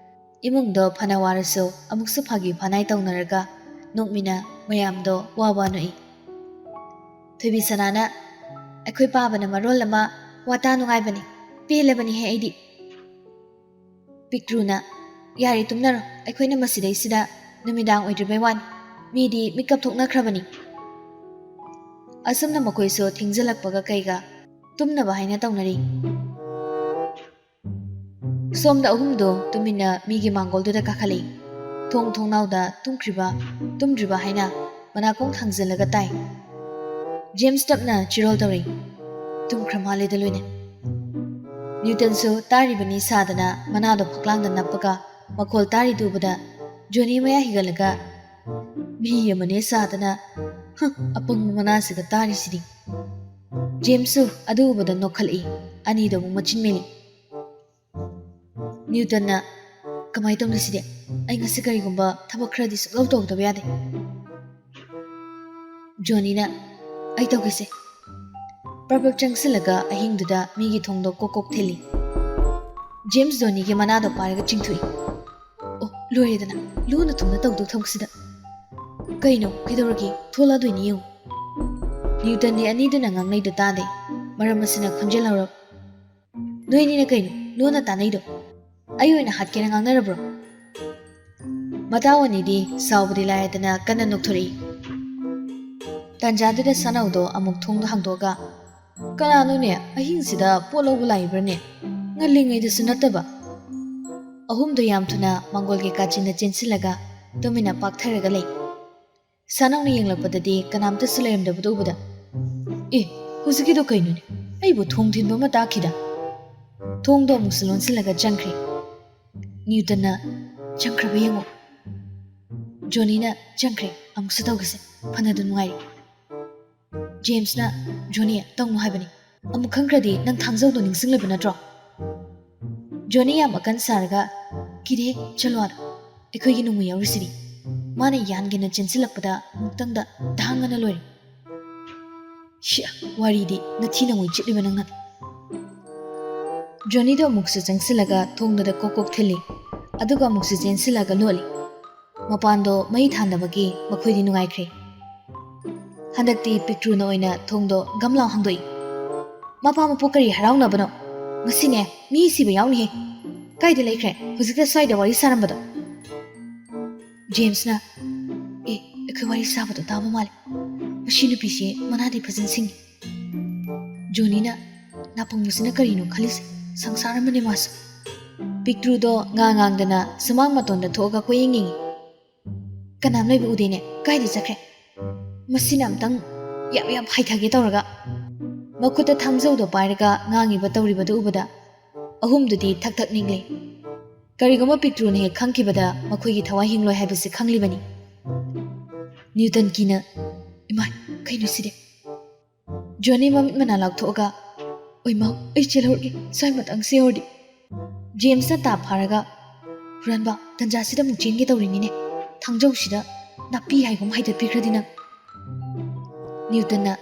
ꯏꯃꯨꯡꯗꯣ ꯐꯅ ꯋꯥꯔꯁꯨ ꯑꯃꯨꯛꯁꯨ ꯐꯥꯒꯤ ꯐꯅꯥꯏ ꯇꯧꯅꯔꯒ ꯅꯣꯛꯃꯤꯟꯅ ꯃꯌꯥꯝꯗꯣ ꯋꯥ ꯋꯥ ꯅꯣꯛꯏ꯫ ꯊꯣꯏꯕꯤ ꯁꯅꯥꯅ, "ꯑꯩꯈꯣꯏ ꯄꯥꯕꯅ ꯃꯔꯣꯜ ꯑꯃ ꯋꯥꯇꯥ ꯅꯨꯡꯉꯥꯏꯕꯅꯤ꯫ ꯄꯦꯜꯂꯕꯅꯤꯍꯦ ꯑꯩꯗꯤ꯫" ꯄꯤꯛꯇ꯭ꯔꯨꯅ, "ꯌꯥꯔꯦ ꯇꯨꯝꯅꯔꯣ, ꯑꯩꯈꯣꯏꯅ ꯃꯁꯤꯗꯩꯁꯤꯗ ꯅꯨꯃꯤꯗꯥꯡ ꯑꯣꯏꯗ꯭ꯔꯤꯕꯩ ꯋꯥꯅꯤ꯫ ꯃꯤꯗꯤ ꯃꯤꯀꯞ ꯊꯣꯛꯅꯈ꯭ꯔꯕꯅꯤ꯫" ꯑꯁꯨꯝꯅ ꯃꯈꯣꯏꯁꯨ ꯊꯦꯡꯖꯤꯜꯂꯛꯄꯒ ꯀꯩꯒ ꯇꯨꯝꯅꯕ ꯍꯥꯏꯅ ꯇꯧꯅꯔꯤ꯫ ꯁꯣꯝꯗ ꯑꯍꯨꯝꯗꯣ ꯇꯨꯃꯤꯟꯅ ꯃꯤꯒꯤ ꯃꯥꯡꯒꯣꯜꯗꯨꯗ ꯀꯥꯈꯠꯂꯛꯏ꯫ ꯊꯣꯡ ꯊꯣꯡꯅꯥꯎꯗ ꯇꯨꯝꯈ꯭ꯔꯤꯕ, ꯇꯨꯝꯗ꯭ꯔꯤꯕ ꯍꯥꯏꯅ ꯃꯅꯥꯀꯣꯡ ꯊꯥꯡꯖꯤꯜꯂꯒ ꯇꯥꯏ꯫ ꯖꯦꯝꯁ ꯇꯞꯅ ꯆꯤꯔꯣꯜ ꯇꯧꯔꯛꯏ꯫ "ꯇꯨꯝꯈ꯭ꯔ ꯃꯥꯜꯂꯦꯗ ꯂꯣꯏꯅ꯫" ꯅ꯭ꯌꯨꯇꯟꯁꯨ ꯇꯥꯔꯤꯕꯅꯤ ꯁꯥꯗꯅ ꯃꯅꯥꯗꯣ ꯐꯛꯂꯥꯡꯗ ꯅꯞꯄꯒ ꯃꯈꯣꯜ ꯇꯥꯔꯤꯗꯨ ꯎꯕꯗ ꯖꯣꯅꯤ ꯃꯌꯥ ꯍꯤꯒꯠꯂꯒ, "ꯃꯤ ꯑꯃꯅꯦ ꯁꯥꯗꯅ, ꯍ, ꯑꯄꯪꯕ ꯃꯅꯥꯁꯤꯒ ꯇꯥꯔꯤꯁꯤꯗꯤ꯫" ꯖꯦꯝꯁꯁꯨ ꯑꯗꯨ ꯎꯕꯗ ꯅꯣꯛꯈꯠꯂꯛꯏ꯫ ꯑꯅꯤꯗꯣ ꯑꯃꯨꯛ ꯃꯆꯤꯟ ꯃꯦꯜꯂꯤ꯫ ꯅ꯭ꯌꯨꯇꯟꯅ, "ꯀꯃꯥꯏ ꯇꯧꯅꯤ ꯁꯤꯗꯤ? ꯑꯩ ꯉꯁꯤ ꯀꯔꯤꯒꯨꯝꯕ ꯊꯕꯛ ꯈꯔꯗꯤ ꯁꯨꯡꯇꯧ ꯇꯧꯗꯕ ꯌꯥꯗꯦ꯫" ꯖꯣꯅꯤꯅ, "ꯑꯩ ꯇꯧꯒꯦꯁꯦ꯫" ꯄ꯭ꯔꯞ ꯄ꯭ꯔꯞ ꯆꯪꯁꯤꯜꯂꯒ ꯑꯍꯤꯡꯗꯨꯗ ꯃꯤꯒꯤ ꯊꯣꯡꯗꯣ ꯀꯣꯛ ꯀꯣꯛ ꯊꯤꯜꯂꯤ꯫ ꯖꯦꯝꯁ ꯖꯣꯅꯤꯒꯤ ꯃꯅꯥꯗꯣ ꯄꯥꯏꯔꯒ ꯆꯤꯡꯊꯣꯛꯏ꯫ "ꯑꯣ, ꯂꯣꯏꯔꯦꯗꯅ, ꯂꯨꯅ ꯊꯨꯝꯅ ꯇꯧꯗꯧ ꯊꯕꯛꯁꯤꯗ꯫ ꯀꯩꯅꯣ, ꯀꯩꯗꯧꯔꯒꯦ? ꯊꯣꯛꯂꯛꯑꯗꯣꯏꯅꯤ ꯌꯦꯡꯉꯨ꯫" ꯅ꯭ꯌꯨꯇꯟꯗꯤ ꯑꯅꯤꯗꯨꯅ ꯉꯥꯡꯅꯩꯗꯣ ꯇꯥꯗꯦ꯫ ꯃꯔꯝ ꯑꯁꯤꯅ ꯈꯣꯟꯖꯦꯜ ꯍꯧꯔꯞ, "ꯅꯣꯏꯅꯤꯅ ꯀꯩꯅꯣ ꯂꯣꯟꯅ ꯇꯥꯅꯩꯗꯣ? ꯑꯩ ꯑꯣꯏꯅ ꯍꯥꯠꯀꯦꯅ ꯉꯥꯡꯅꯔꯕ꯭ꯔꯣ?" ꯃꯇꯥꯎ ꯑꯅꯤꯗꯤ ꯁꯥꯎꯕꯗꯤ ꯂꯥꯏꯔꯗꯅ ꯀꯟꯅ ꯅꯣꯛꯊꯣꯔꯛꯏ꯫ ꯇꯥꯟꯖꯥꯗꯨꯗ ꯁꯥꯅꯧꯗꯣ ꯑꯃꯨꯛ ꯊꯣꯡꯗꯣ ꯍꯥꯡꯗꯣꯛꯑꯒ, "ꯀꯅꯥꯅꯣꯅꯦ ꯑꯍꯤꯡꯁꯤꯗ ꯄꯣꯠ ꯂꯧꯕ ꯂꯥꯛꯏꯕ꯭ꯔꯅꯦ? ꯉꯜꯂꯤꯉꯩꯗꯁꯨ ꯅꯠꯇꯕ꯫" ꯑꯍꯨꯝꯗꯣ ꯌꯥꯝ ꯊꯨꯅ ꯃꯪꯒꯣꯜꯒꯤ ꯀꯥꯆꯤꯟꯗ ꯆꯦꯟꯁꯤꯜꯂꯒ ꯇꯨꯃꯤꯟꯅ ꯄꯥꯛꯊꯔꯒ ꯂꯩ꯫ ꯁꯥꯅꯧꯅ ꯌꯦꯡꯂꯛꯄꯗꯗꯤ ꯀꯅꯥꯝꯇꯁꯨ ꯂꯩꯔꯝꯗꯕꯗꯨ ꯎꯕꯗ, "ꯑꯦ, ꯍꯧꯖꯤꯛꯀꯤꯗꯣ ꯀꯩꯅꯣꯅꯦ? ꯑꯩꯕꯨ ꯊꯣꯡ ꯊꯤꯟꯕ ꯑꯃ ꯇꯥꯈꯤꯗ?" ꯊꯣꯡꯗꯣ ꯑꯃꯨꯛꯁꯨ ꯂꯣꯟꯁꯤꯜꯂꯒ ꯆꯪꯈ꯭ꯔꯦ꯫ ꯅ꯭ꯌꯨꯇꯟꯅ, "ꯆꯪꯈ꯭ꯔꯕ ꯌꯦꯡꯉꯣ꯫" ꯖꯣꯅꯤꯅ, "ꯆꯪꯈ꯭ꯔꯦ, ꯑꯃꯨꯛꯁꯨ ꯇꯧꯒꯦꯁꯦ, ꯐꯅꯗꯨ ꯅꯨꯡꯉꯥꯏꯔꯤ꯫" ꯖꯦꯝꯁꯅ, "ꯖꯣꯅꯤ, ꯇꯧꯅꯨ ꯍꯥꯏꯕꯅꯤ꯫" ꯑꯃꯨꯛ ꯈꯪꯈ꯭ꯔꯗꯤ ꯅꯪ ꯊꯥꯡꯖꯧꯗꯣ ꯅꯤꯡꯁꯤꯡꯂꯤꯕ ꯅꯠꯇ꯭ꯔꯣ? ꯖꯣꯅꯤ ꯌꯥꯝ ꯑꯀꯟ ꯁꯥꯔꯒ, "ꯀꯤꯗꯦ, ꯆꯠꯂꯣ ꯑꯥꯗ, ꯑꯩꯈꯣꯏꯒꯤ ꯅꯣꯡꯃꯩ ꯌꯥꯎꯔꯤꯁꯤꯗꯤ"꯫ ꯃꯥꯅ ꯌꯥꯟꯒꯦꯅ ꯆꯦꯟꯁꯤꯜꯂꯛꯄꯗ ꯑꯃꯨꯛꯇꯪꯗ ꯙꯥꯡ ꯑꯅ ꯂꯣꯏꯔꯦ꯫ "ꯁꯤꯌꯥ, ꯋꯥꯔꯤꯗꯤ ꯅꯊꯤ ꯅꯣꯡꯃꯩ ꯆꯤꯠꯂꯤꯕ ꯅꯪꯅ"꯫ ꯖꯣꯅꯤꯗꯣ ꯑꯃꯨꯛꯁꯨ ꯆꯪꯁꯤꯜꯂꯒ ꯊꯣꯡꯗꯨꯗ ꯀꯣꯛ ꯀꯣꯛ ꯊꯤꯜꯂꯤ, ꯑꯗꯨꯒ ꯑꯃꯨꯛꯁꯨ ꯆꯦꯟꯁꯤꯜꯂꯒ ꯂꯣꯠꯂꯤ꯫ ꯃꯄꯥꯟꯗꯣ ꯃꯩ ꯊꯥꯟꯗꯕꯒꯤ ꯃꯈꯣꯏꯗꯤ ꯅꯨꯡꯉꯥꯏꯈ꯭ꯔꯦ꯫ ꯍꯟꯗꯛꯇꯤ ꯄꯤꯛꯇ꯭ꯔꯨꯅ ꯑꯣꯏꯅ ꯊꯣꯡꯗꯣ ꯒꯝ ꯂꯥꯎ ꯍꯥꯡꯗꯣꯛꯏ꯫ "ꯃꯄꯥ ꯃꯄꯨ ꯀꯔꯤ ꯍꯔꯥꯎꯅꯕꯅꯣ? ꯉꯁꯤꯅꯦ ꯃꯤ ꯁꯤꯕ ꯌꯥꯎꯅꯤꯍꯦ꯫ ꯀꯥꯏꯗ ꯂꯩꯈ꯭ꯔꯦ ꯍꯧꯖꯤꯛꯇ ꯁ꯭ꯋꯥꯏꯗ ꯋꯥꯔꯤ ꯁꯥꯔꯝꯕꯗꯣ?" ꯖꯦꯝꯁꯅ, "ꯑꯦ, ꯑꯩꯈꯣꯏ ꯋꯥꯔꯤ ꯁꯥꯕꯗꯣ ꯇꯥꯕ ꯃꯥꯜꯂꯦ꯫ ꯃꯁꯤ ꯅꯨꯄꯤꯁꯦ ꯃꯅꯥꯗꯤ ꯐꯖꯅ ꯁꯤꯡꯉꯤ"꯫ ꯖꯣꯅꯤꯅ, "ꯅꯥꯄꯪꯕꯁꯤꯅ ꯀꯔꯤꯅꯣ ꯈꯜꯂꯤꯁꯦ? ꯁꯪꯁꯥꯔ ꯑꯃꯅꯦ ꯃꯥꯁꯨ"꯫ ꯄꯤꯛꯇ꯭ꯔꯨꯗꯣ ꯉꯥ ꯉꯥꯡꯗꯅ ꯁꯨꯃꯥꯡ ꯃꯇꯣꯟꯗ ꯊꯣꯛꯑꯒ ꯀꯣꯏꯌꯦꯡ ꯌꯦꯡꯉꯤ꯫ "ꯀꯅꯥꯝ ꯂꯩꯕ ꯎꯗꯦꯅꯦ, ꯀꯥꯏꯗ ꯆꯠꯈ꯭ꯔꯦ? ꯃꯁꯤꯅ ꯑꯝꯇꯪ ꯌꯥꯞ ꯌꯥꯞ ꯍꯥꯏꯊꯒꯦ ꯇꯧꯔꯒ"꯫ ꯃꯈꯨꯠꯇ ꯊꯥꯡꯖꯧꯗꯣ ꯄꯥꯏꯔꯒ ꯉꯥꯡꯉꯤꯕ ꯇꯧꯔꯤꯕꯗꯨ ꯎꯕꯗ ꯑꯍꯨꯝꯗꯨꯗꯤ ꯊꯛ ꯊꯛ ꯅꯤꯛꯂꯦ꯫ ꯀꯔꯤꯒꯨꯝꯕ ꯄꯤꯛꯇ꯭ꯔꯨꯅ ꯍꯦꯛ ꯈꯪꯈꯤꯕꯗ ꯃꯈꯣꯏꯒꯤ ꯊꯋꯥꯏ ꯍꯤꯡꯂꯣꯏ ꯍꯥꯏꯕꯁꯤ ꯈꯪꯂꯤꯕꯅꯤ꯫ ꯅ꯭ꯌꯨꯇꯟ ꯀꯤꯅ, "ꯏꯃꯥꯏ, ꯀꯩꯅꯣ ꯁꯤꯗꯤ?" ꯖꯣꯅꯤ ꯃꯃꯤꯠ ꯃꯅꯥ ꯂꯥꯎꯊꯣꯛꯑꯒ, "ꯑꯣꯏꯃꯥ, ꯑꯩ ꯆꯦꯜꯍꯧꯔꯒꯦ, ꯁ꯭ꯋꯥꯏ ꯃꯇꯥꯡꯁꯤ ꯌꯧꯔꯗꯤ"꯫ ꯖꯦꯝꯁꯅ ꯇꯥꯞ ꯐꯥꯔꯒ, "ꯍꯨꯔꯥꯟꯕ, ꯇꯟꯖꯥꯁꯤꯗ ꯑꯃꯨꯛ ꯆꯦꯟꯒꯦ ꯇꯧꯔꯤꯅꯤꯅꯦ꯫ ꯊꯥꯡꯖꯧꯁꯤꯗ ꯅꯥꯄꯤ ꯍꯥꯏꯒꯨꯝ ꯍꯥꯏꯗꯠꯄꯤꯈ꯭ꯔꯗꯤ ꯅꯪ"꯫ ꯅ꯭ꯌꯨꯇꯟꯅ,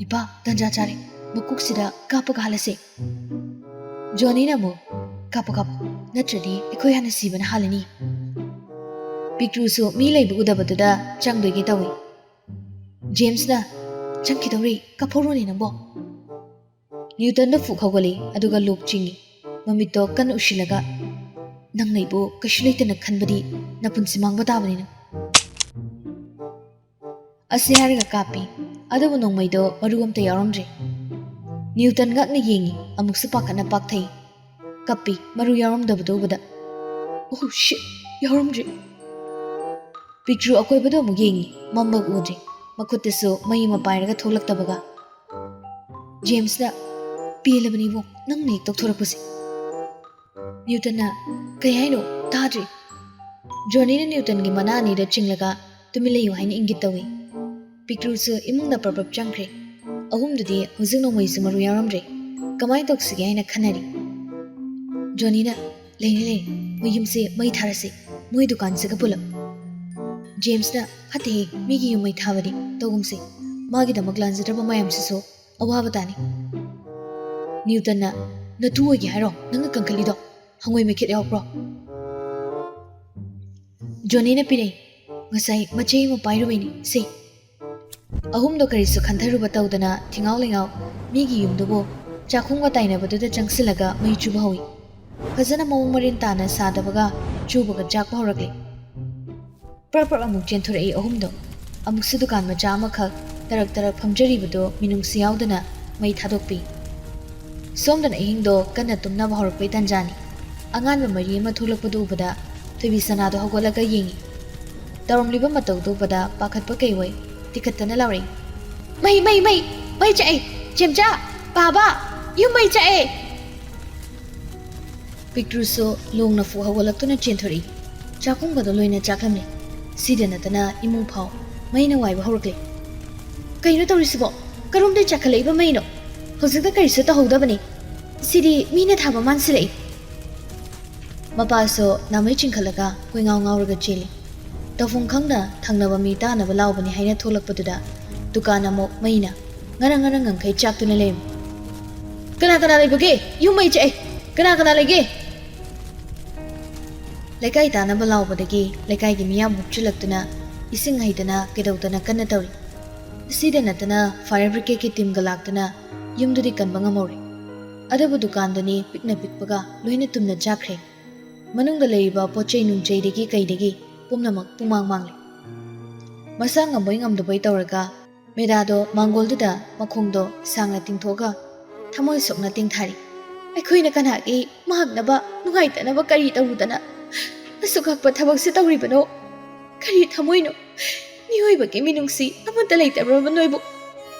"ꯏꯄꯥ, ꯇꯟꯖꯥ ꯆꯥꯔꯦ, ꯃꯀꯣꯛꯁꯤꯗ ꯀꯥꯞꯄꯒ ꯍꯥꯜꯂꯁꯦ"꯫ ꯖꯣꯅꯤꯅ ꯑꯃꯨꯛ, "ꯀꯥꯞꯄꯣ, ꯀꯥꯞꯄꯣ, ꯅꯠꯇ꯭ꯔꯗꯤ ꯑꯩꯈꯣꯏ ꯍꯥꯟꯅ ꯁꯤꯕꯅ ꯍꯥꯜꯂꯅꯤ"꯫ ꯄꯤꯛꯇ꯭ꯔꯨꯁꯨ ꯃꯤ ꯂꯩꯕ ꯎꯗꯕꯗꯨꯗ ꯆꯪꯗꯣꯏꯒꯦ ꯇꯧꯏ꯫ ꯖꯦꯝꯁꯅ, "ꯆꯪꯈꯤꯗꯧꯔꯦ, ꯀꯥꯞꯍꯧꯔꯣꯅꯦ ꯅꯪꯕꯣ"꯫ ꯅ꯭ꯌꯨꯇꯟꯗ ꯐꯨꯛ ꯍꯧꯒꯠꯂꯤ, ꯑꯗꯨꯒ ꯂꯣꯛ ꯆꯤꯡꯏ꯫ ꯃꯃꯤꯠꯇꯣ ꯀꯟꯅ ꯎꯁꯤꯜꯂꯒ, "ꯅꯪꯅ ꯑꯩꯕꯨ ꯀꯩꯁꯨ ꯂꯩꯇꯅ ꯈꯟꯕꯗꯤ ꯅꯄꯨꯟꯁꯤ ꯃꯥꯡꯕ ꯇꯥꯕꯅꯤ ꯅꯪ"꯫ ꯑꯁꯤ ꯍꯥꯏꯔꯒ ꯀꯥꯞꯄꯤ, ꯑꯗꯨꯕꯨ ꯅꯣꯡꯃꯩꯗꯣ ꯃꯔꯨ ꯑꯝꯇ ꯌꯥꯎꯔꯝꯗ꯭ꯔꯦ꯫ ꯅ꯭ꯌꯨꯇꯟ ꯉꯛꯅ ꯌꯦꯡꯏ, ꯑꯃꯨꯛꯁꯨ ꯄꯥꯈꯠꯅ ꯄꯥꯛꯊꯩ꯫ ꯀꯞꯄꯤ, ꯃꯔꯨ ꯌꯥꯎꯔꯝꯗꯕꯗꯨ ꯎꯕꯗ꯫ "ꯑꯣ ꯁꯤꯠ, ꯌꯥꯎꯔꯝꯗ꯭ꯔꯦ"꯫ ꯄꯤꯛꯇ꯭ꯔꯨ ꯑꯀꯣꯏꯕꯗ ꯑꯃꯨꯛ ꯌꯦꯡꯏ, ꯃꯝꯕ ꯎꯗ꯭ꯔꯦ꯫ ꯃꯈꯨꯠꯇꯁꯨ ꯃꯩ ꯑꯃ ꯄꯥꯏꯔꯒ ꯊꯣꯛꯂꯛꯇꯕꯒ꯫ ꯖꯦꯝꯁꯅ, "ꯄꯦꯜꯂꯕꯅꯤꯕꯣ, ꯅꯪꯅ ꯍꯦꯛ ꯇꯧꯊꯣꯔꯛꯄꯁꯦ"꯫ ꯅ꯭ꯌꯨꯇꯟꯅ, "ꯀꯩ ꯍꯥꯏꯅꯣ? ꯇꯥꯗ꯭ꯔꯤ"꯫ ꯖꯣꯅꯤꯅ ꯅ꯭ꯌꯨꯇꯟꯒꯤ ꯃꯅꯥ ꯑꯅꯤꯗ ꯆꯤꯡꯂꯒ, "ꯇꯨꯃꯤꯟ ꯂꯩꯌꯨ" ꯍꯥꯏꯅ ꯏꯪꯒꯤꯠ ꯇꯧꯏ꯫ ꯄꯤꯛꯇ꯭ꯔꯨꯁꯨ ꯏꯃꯨꯡꯗ ꯄ꯭ꯔꯞ ꯄ꯭ꯔꯞ ꯆꯪꯈ꯭ꯔꯦ꯫ ꯑꯍꯨꯝꯗꯨꯗꯤ ꯍꯧꯖꯤꯛ ꯅꯣꯡꯃꯩꯁꯨ ꯃꯔꯨ ꯌꯥꯎꯔꯝꯗ꯭ꯔꯦ꯫ ꯀꯃꯥꯏꯅ ꯇꯧꯁꯤꯒꯦ ꯍꯥꯏꯅ ꯈꯟꯅꯔꯤ꯫ ꯖꯣꯅꯤꯅ, "ꯂꯩꯔꯦ, ꯂꯩꯔꯦ, ꯃꯣꯏ ꯌꯨꯝꯁꯦ ꯃꯩ ꯊꯥꯔꯁꯤ, ꯃꯣꯏ ꯗꯨꯀꯥꯟꯁꯤꯒ ꯄꯨꯂꯞ꯫" ꯖꯦꯝꯁꯅ, "ꯐꯠꯇꯦꯍꯦ, ꯃꯤꯒꯤ ꯌꯨꯝ ꯃꯩ ꯊꯥꯕꯗꯤ ꯇꯧꯒꯨꯝꯁꯦ, ꯃꯥꯒꯤꯗꯃꯛ ꯂꯥꯟꯖꯗ꯭ꯔꯕ ꯃꯌꯥꯝꯁꯤꯁꯨ ꯑꯋꯥꯕ ꯇꯥꯅꯤ꯫" ꯅ꯭ꯌꯨꯇꯟꯅ, "ꯅꯇꯨ ꯑꯣꯏꯒꯦ ꯍꯥꯏꯔꯣ ꯅꯪꯅ ꯀꯟꯈꯠꯂꯤꯗꯣ? ꯍꯪꯉꯣꯏ ꯃꯩꯈꯦꯠ ꯌꯥꯎꯔꯛꯄ꯭ꯔꯣ?" ꯖꯣꯅꯤꯅ ꯄꯤꯔꯛꯏ꯫ "ꯉꯁꯥꯏ ꯃꯆꯦ ꯑꯃ ꯄꯥꯏꯔꯨꯕꯩꯅꯤ ꯁꯦ꯫" ꯑꯍꯨꯝꯗꯣ ꯀꯔꯤꯁꯨ ꯈꯟꯊꯔꯨꯕ ꯇꯧꯗꯅ ꯊꯤꯉꯥꯎ ꯂꯩꯉꯥꯎ ꯃꯤꯒꯤ ꯌꯨꯝꯗꯨꯕꯨ ꯆꯥꯛꯈꯨꯝꯒ ꯇꯥꯏꯅꯕꯗꯨꯗ ꯆꯪꯁꯤꯜꯂꯒ ꯃꯩ ꯆꯨꯕ ꯍꯧꯏ꯫ ꯐꯖꯅ ꯃꯑꯣꯡ ꯃꯔꯤꯟ ꯇꯥꯅ ꯁꯥꯗꯕꯒ ꯆꯨꯕꯒ ꯆꯥꯛꯄ ꯍꯧꯔꯛꯂꯤ꯫ ꯄ꯭ꯔꯞ ꯄ꯭ꯔꯞ ꯑꯃꯨꯛ ꯆꯦꯟꯊꯣꯔꯛꯏ ꯑꯍꯨꯝꯗꯣ꯫ ꯑꯃꯨꯛꯁꯨ ꯗꯨꯀꯥꯟ ꯃꯆꯥ ꯑꯃꯈꯛ ꯇꯔꯛ ꯇꯔꯛ ꯐꯝꯖꯔꯤꯕꯗꯨ ꯃꯤꯅꯨꯡꯁꯤ ꯌꯥꯎꯗꯅ ꯃꯩ ꯊꯥꯗꯣꯛꯄꯤ꯫ ꯁꯣꯝꯗꯅ ꯑꯍꯤꯡꯗꯣ ꯀꯟꯅ ꯇꯨꯝꯅꯕ ꯍꯧꯔꯛꯄꯩ ꯇꯥꯟꯖꯥꯅꯤ꯫ ꯑꯉꯥꯟꯕ ꯃꯔꯤ ꯑꯃ ꯊꯣꯛꯂꯛꯄꯗꯨ ꯎꯕꯗ ꯊꯣꯏꯕꯤ ꯁꯅꯥꯗꯣ ꯍꯧꯒꯠꯂꯒ ꯌꯦꯡꯏ꯫ ꯇꯧꯔꯝꯂꯤꯕ ꯃꯇꯧꯗꯨ ꯎꯕꯗ ꯄꯥꯈꯠꯄ ꯀꯩꯑꯣꯏ ꯇꯤꯈꯠꯇꯅ ꯂꯥꯎꯔꯛꯏ, "ꯃꯩ, ꯃꯩ, ꯃꯩ! ꯃꯩ ꯆꯥꯛꯑꯦ! ꯆꯦꯝꯆꯥ! ꯄꯥꯕ! ꯌꯨꯝ ꯃꯩ ꯆꯥꯛꯑꯦ!" ꯄꯤꯛꯇ꯭ꯔꯨꯁꯨ ꯂꯣꯡꯅ ꯐꯨ ꯍꯧꯒꯠꯂꯛꯇꯨꯅ ꯆꯦꯟꯊꯣꯔꯛꯏ꯫ ꯆꯥꯛꯈꯨꯝꯒꯗꯣ ꯂꯣꯏꯅ ꯆꯥꯛꯂꯝꯂꯦ꯫ ꯁꯤꯗ ꯅꯠꯇꯅ ꯏꯃꯨꯡ ꯐꯥꯎ ꯃꯩꯅ ꯋꯥꯏꯕ ꯍꯧꯔꯛꯂꯦ꯫ "ꯀꯩꯅꯣ ꯇꯧꯔꯤꯁꯤꯕꯣ? ꯀꯔꯣꯝꯗꯩ ꯆꯥꯛꯈꯠꯂꯛꯏꯕ ꯃꯩꯅꯣ? ꯍꯧꯖꯤꯛꯇ ꯀꯔꯤꯁꯨ ꯇꯧꯍꯧꯗꯕꯅꯤ꯫ ꯁꯤꯗꯤ ꯃꯤꯅ ꯊꯥꯕ ꯃꯥꯟꯁꯤꯜꯂꯛꯏ꯫" ꯃꯄꯥꯁꯨ ꯅꯥꯃꯩ ꯆꯤꯡꯈꯠꯂꯒ ꯀꯣꯏꯉꯥꯎ ꯉꯥꯎꯔꯒ ꯆꯦꯜꯂꯤ꯫ ꯇꯧꯐꯝ ꯈꯪꯗ ꯊꯪꯅꯕ ꯃꯤ ꯇꯥꯅꯕ ꯂꯥꯎꯕꯅꯤ ꯍꯥꯏꯅ ꯊꯣꯛꯂꯛꯄꯗꯨꯗ ꯗꯨꯀꯥꯟ ꯑꯃꯨꯛ ꯃꯩꯅ ꯉꯔꯪ ꯉꯔꯪ ꯉꯪꯈꯩ ꯆꯥꯛꯇꯨꯅ ꯂꯩꯔꯝꯃꯤ꯫ "ꯀꯅꯥ ꯀꯅꯥ ꯂꯩꯕꯒꯦ? ꯌꯨꯝ ꯃꯩ ꯆꯥꯛꯑꯦ! ꯀꯅꯥ ꯀꯅꯥ ꯂꯩꯒꯦ?" ꯂꯩꯀꯥꯏ ꯇꯥꯅꯕ ꯂꯥꯎꯕꯗꯒꯤ ꯂꯩꯀꯥꯏꯒꯤ ꯃꯤꯌꯥꯝ ꯍꯨꯞꯆꯤꯜꯂꯛꯇꯨꯅ ꯏꯁꯤꯡ ꯍꯩꯗꯅ ꯀꯩꯗꯧꯗꯅ ꯀꯟꯅ ꯇꯧꯔꯤ꯫ ꯑꯁꯤꯗ ꯅꯠꯇꯅ fire brigadeꯀꯤ teamꯒ ꯂꯥꯛꯇꯨꯅ ꯌꯨꯝꯗꯨꯗꯤ ꯀꯟꯕ ꯉꯝꯍꯧꯔꯦ꯫ ꯑꯗꯨꯕꯨ ꯗꯨꯀꯥꯟꯗꯨꯅꯤ ꯄꯤꯛꯅ ꯄꯤꯛꯄꯒ ꯂꯣꯏꯅ ꯇꯨꯝꯅ ꯆꯥꯈ꯭ꯔꯦ꯫ ꯃꯅꯨꯡꯗ ꯂꯩꯔꯤꯕ ꯄꯣꯠ ꯆꯩ ꯅꯨꯡꯆꯩꯗꯒꯤ ꯀꯩꯗꯒꯤ ꯄꯨꯝꯅꯃꯛ ꯄꯨꯡꯃꯥꯡ ꯃꯥꯡꯂꯦ꯫ ꯃꯁꯥ ꯉꯝꯕꯣꯏ ꯉꯝꯗꯕꯣꯏ ꯇꯧꯔꯒ ꯃꯦꯗꯥꯗꯣ ꯃꯥꯡꯒꯣꯜꯗꯨꯗ ꯃꯈꯣꯡꯗꯣ ꯁꯥꯡꯅ ꯇꯤꯡꯊꯣꯛꯑꯒ ꯊꯃꯣꯏ ꯁꯣꯛꯅ ꯇꯦꯡꯊꯥꯔꯤ꯫ "ꯑꯩꯈꯣꯏꯅ ꯀꯅꯥꯒꯤ ꯃꯍꯥꯛꯅꯕ ꯅꯨꯡꯉꯥꯏꯇꯅꯕ ꯀꯔꯤ ꯇꯧꯔꯨꯗꯅ ꯑꯁꯨꯛ ꯍꯛꯄ ꯊꯕꯛꯁꯤ ꯇꯧꯔꯤꯕꯅꯣ? ꯀꯔꯤ ꯊꯃꯣꯏꯅꯣ? ꯃꯤꯑꯣꯏꯕꯒꯤ ꯃꯤꯅꯨꯡꯁꯤ ꯑꯃꯠꯇ ꯂꯩꯇꯕ꯭ꯔꯕ ꯅꯣꯏꯕꯨ?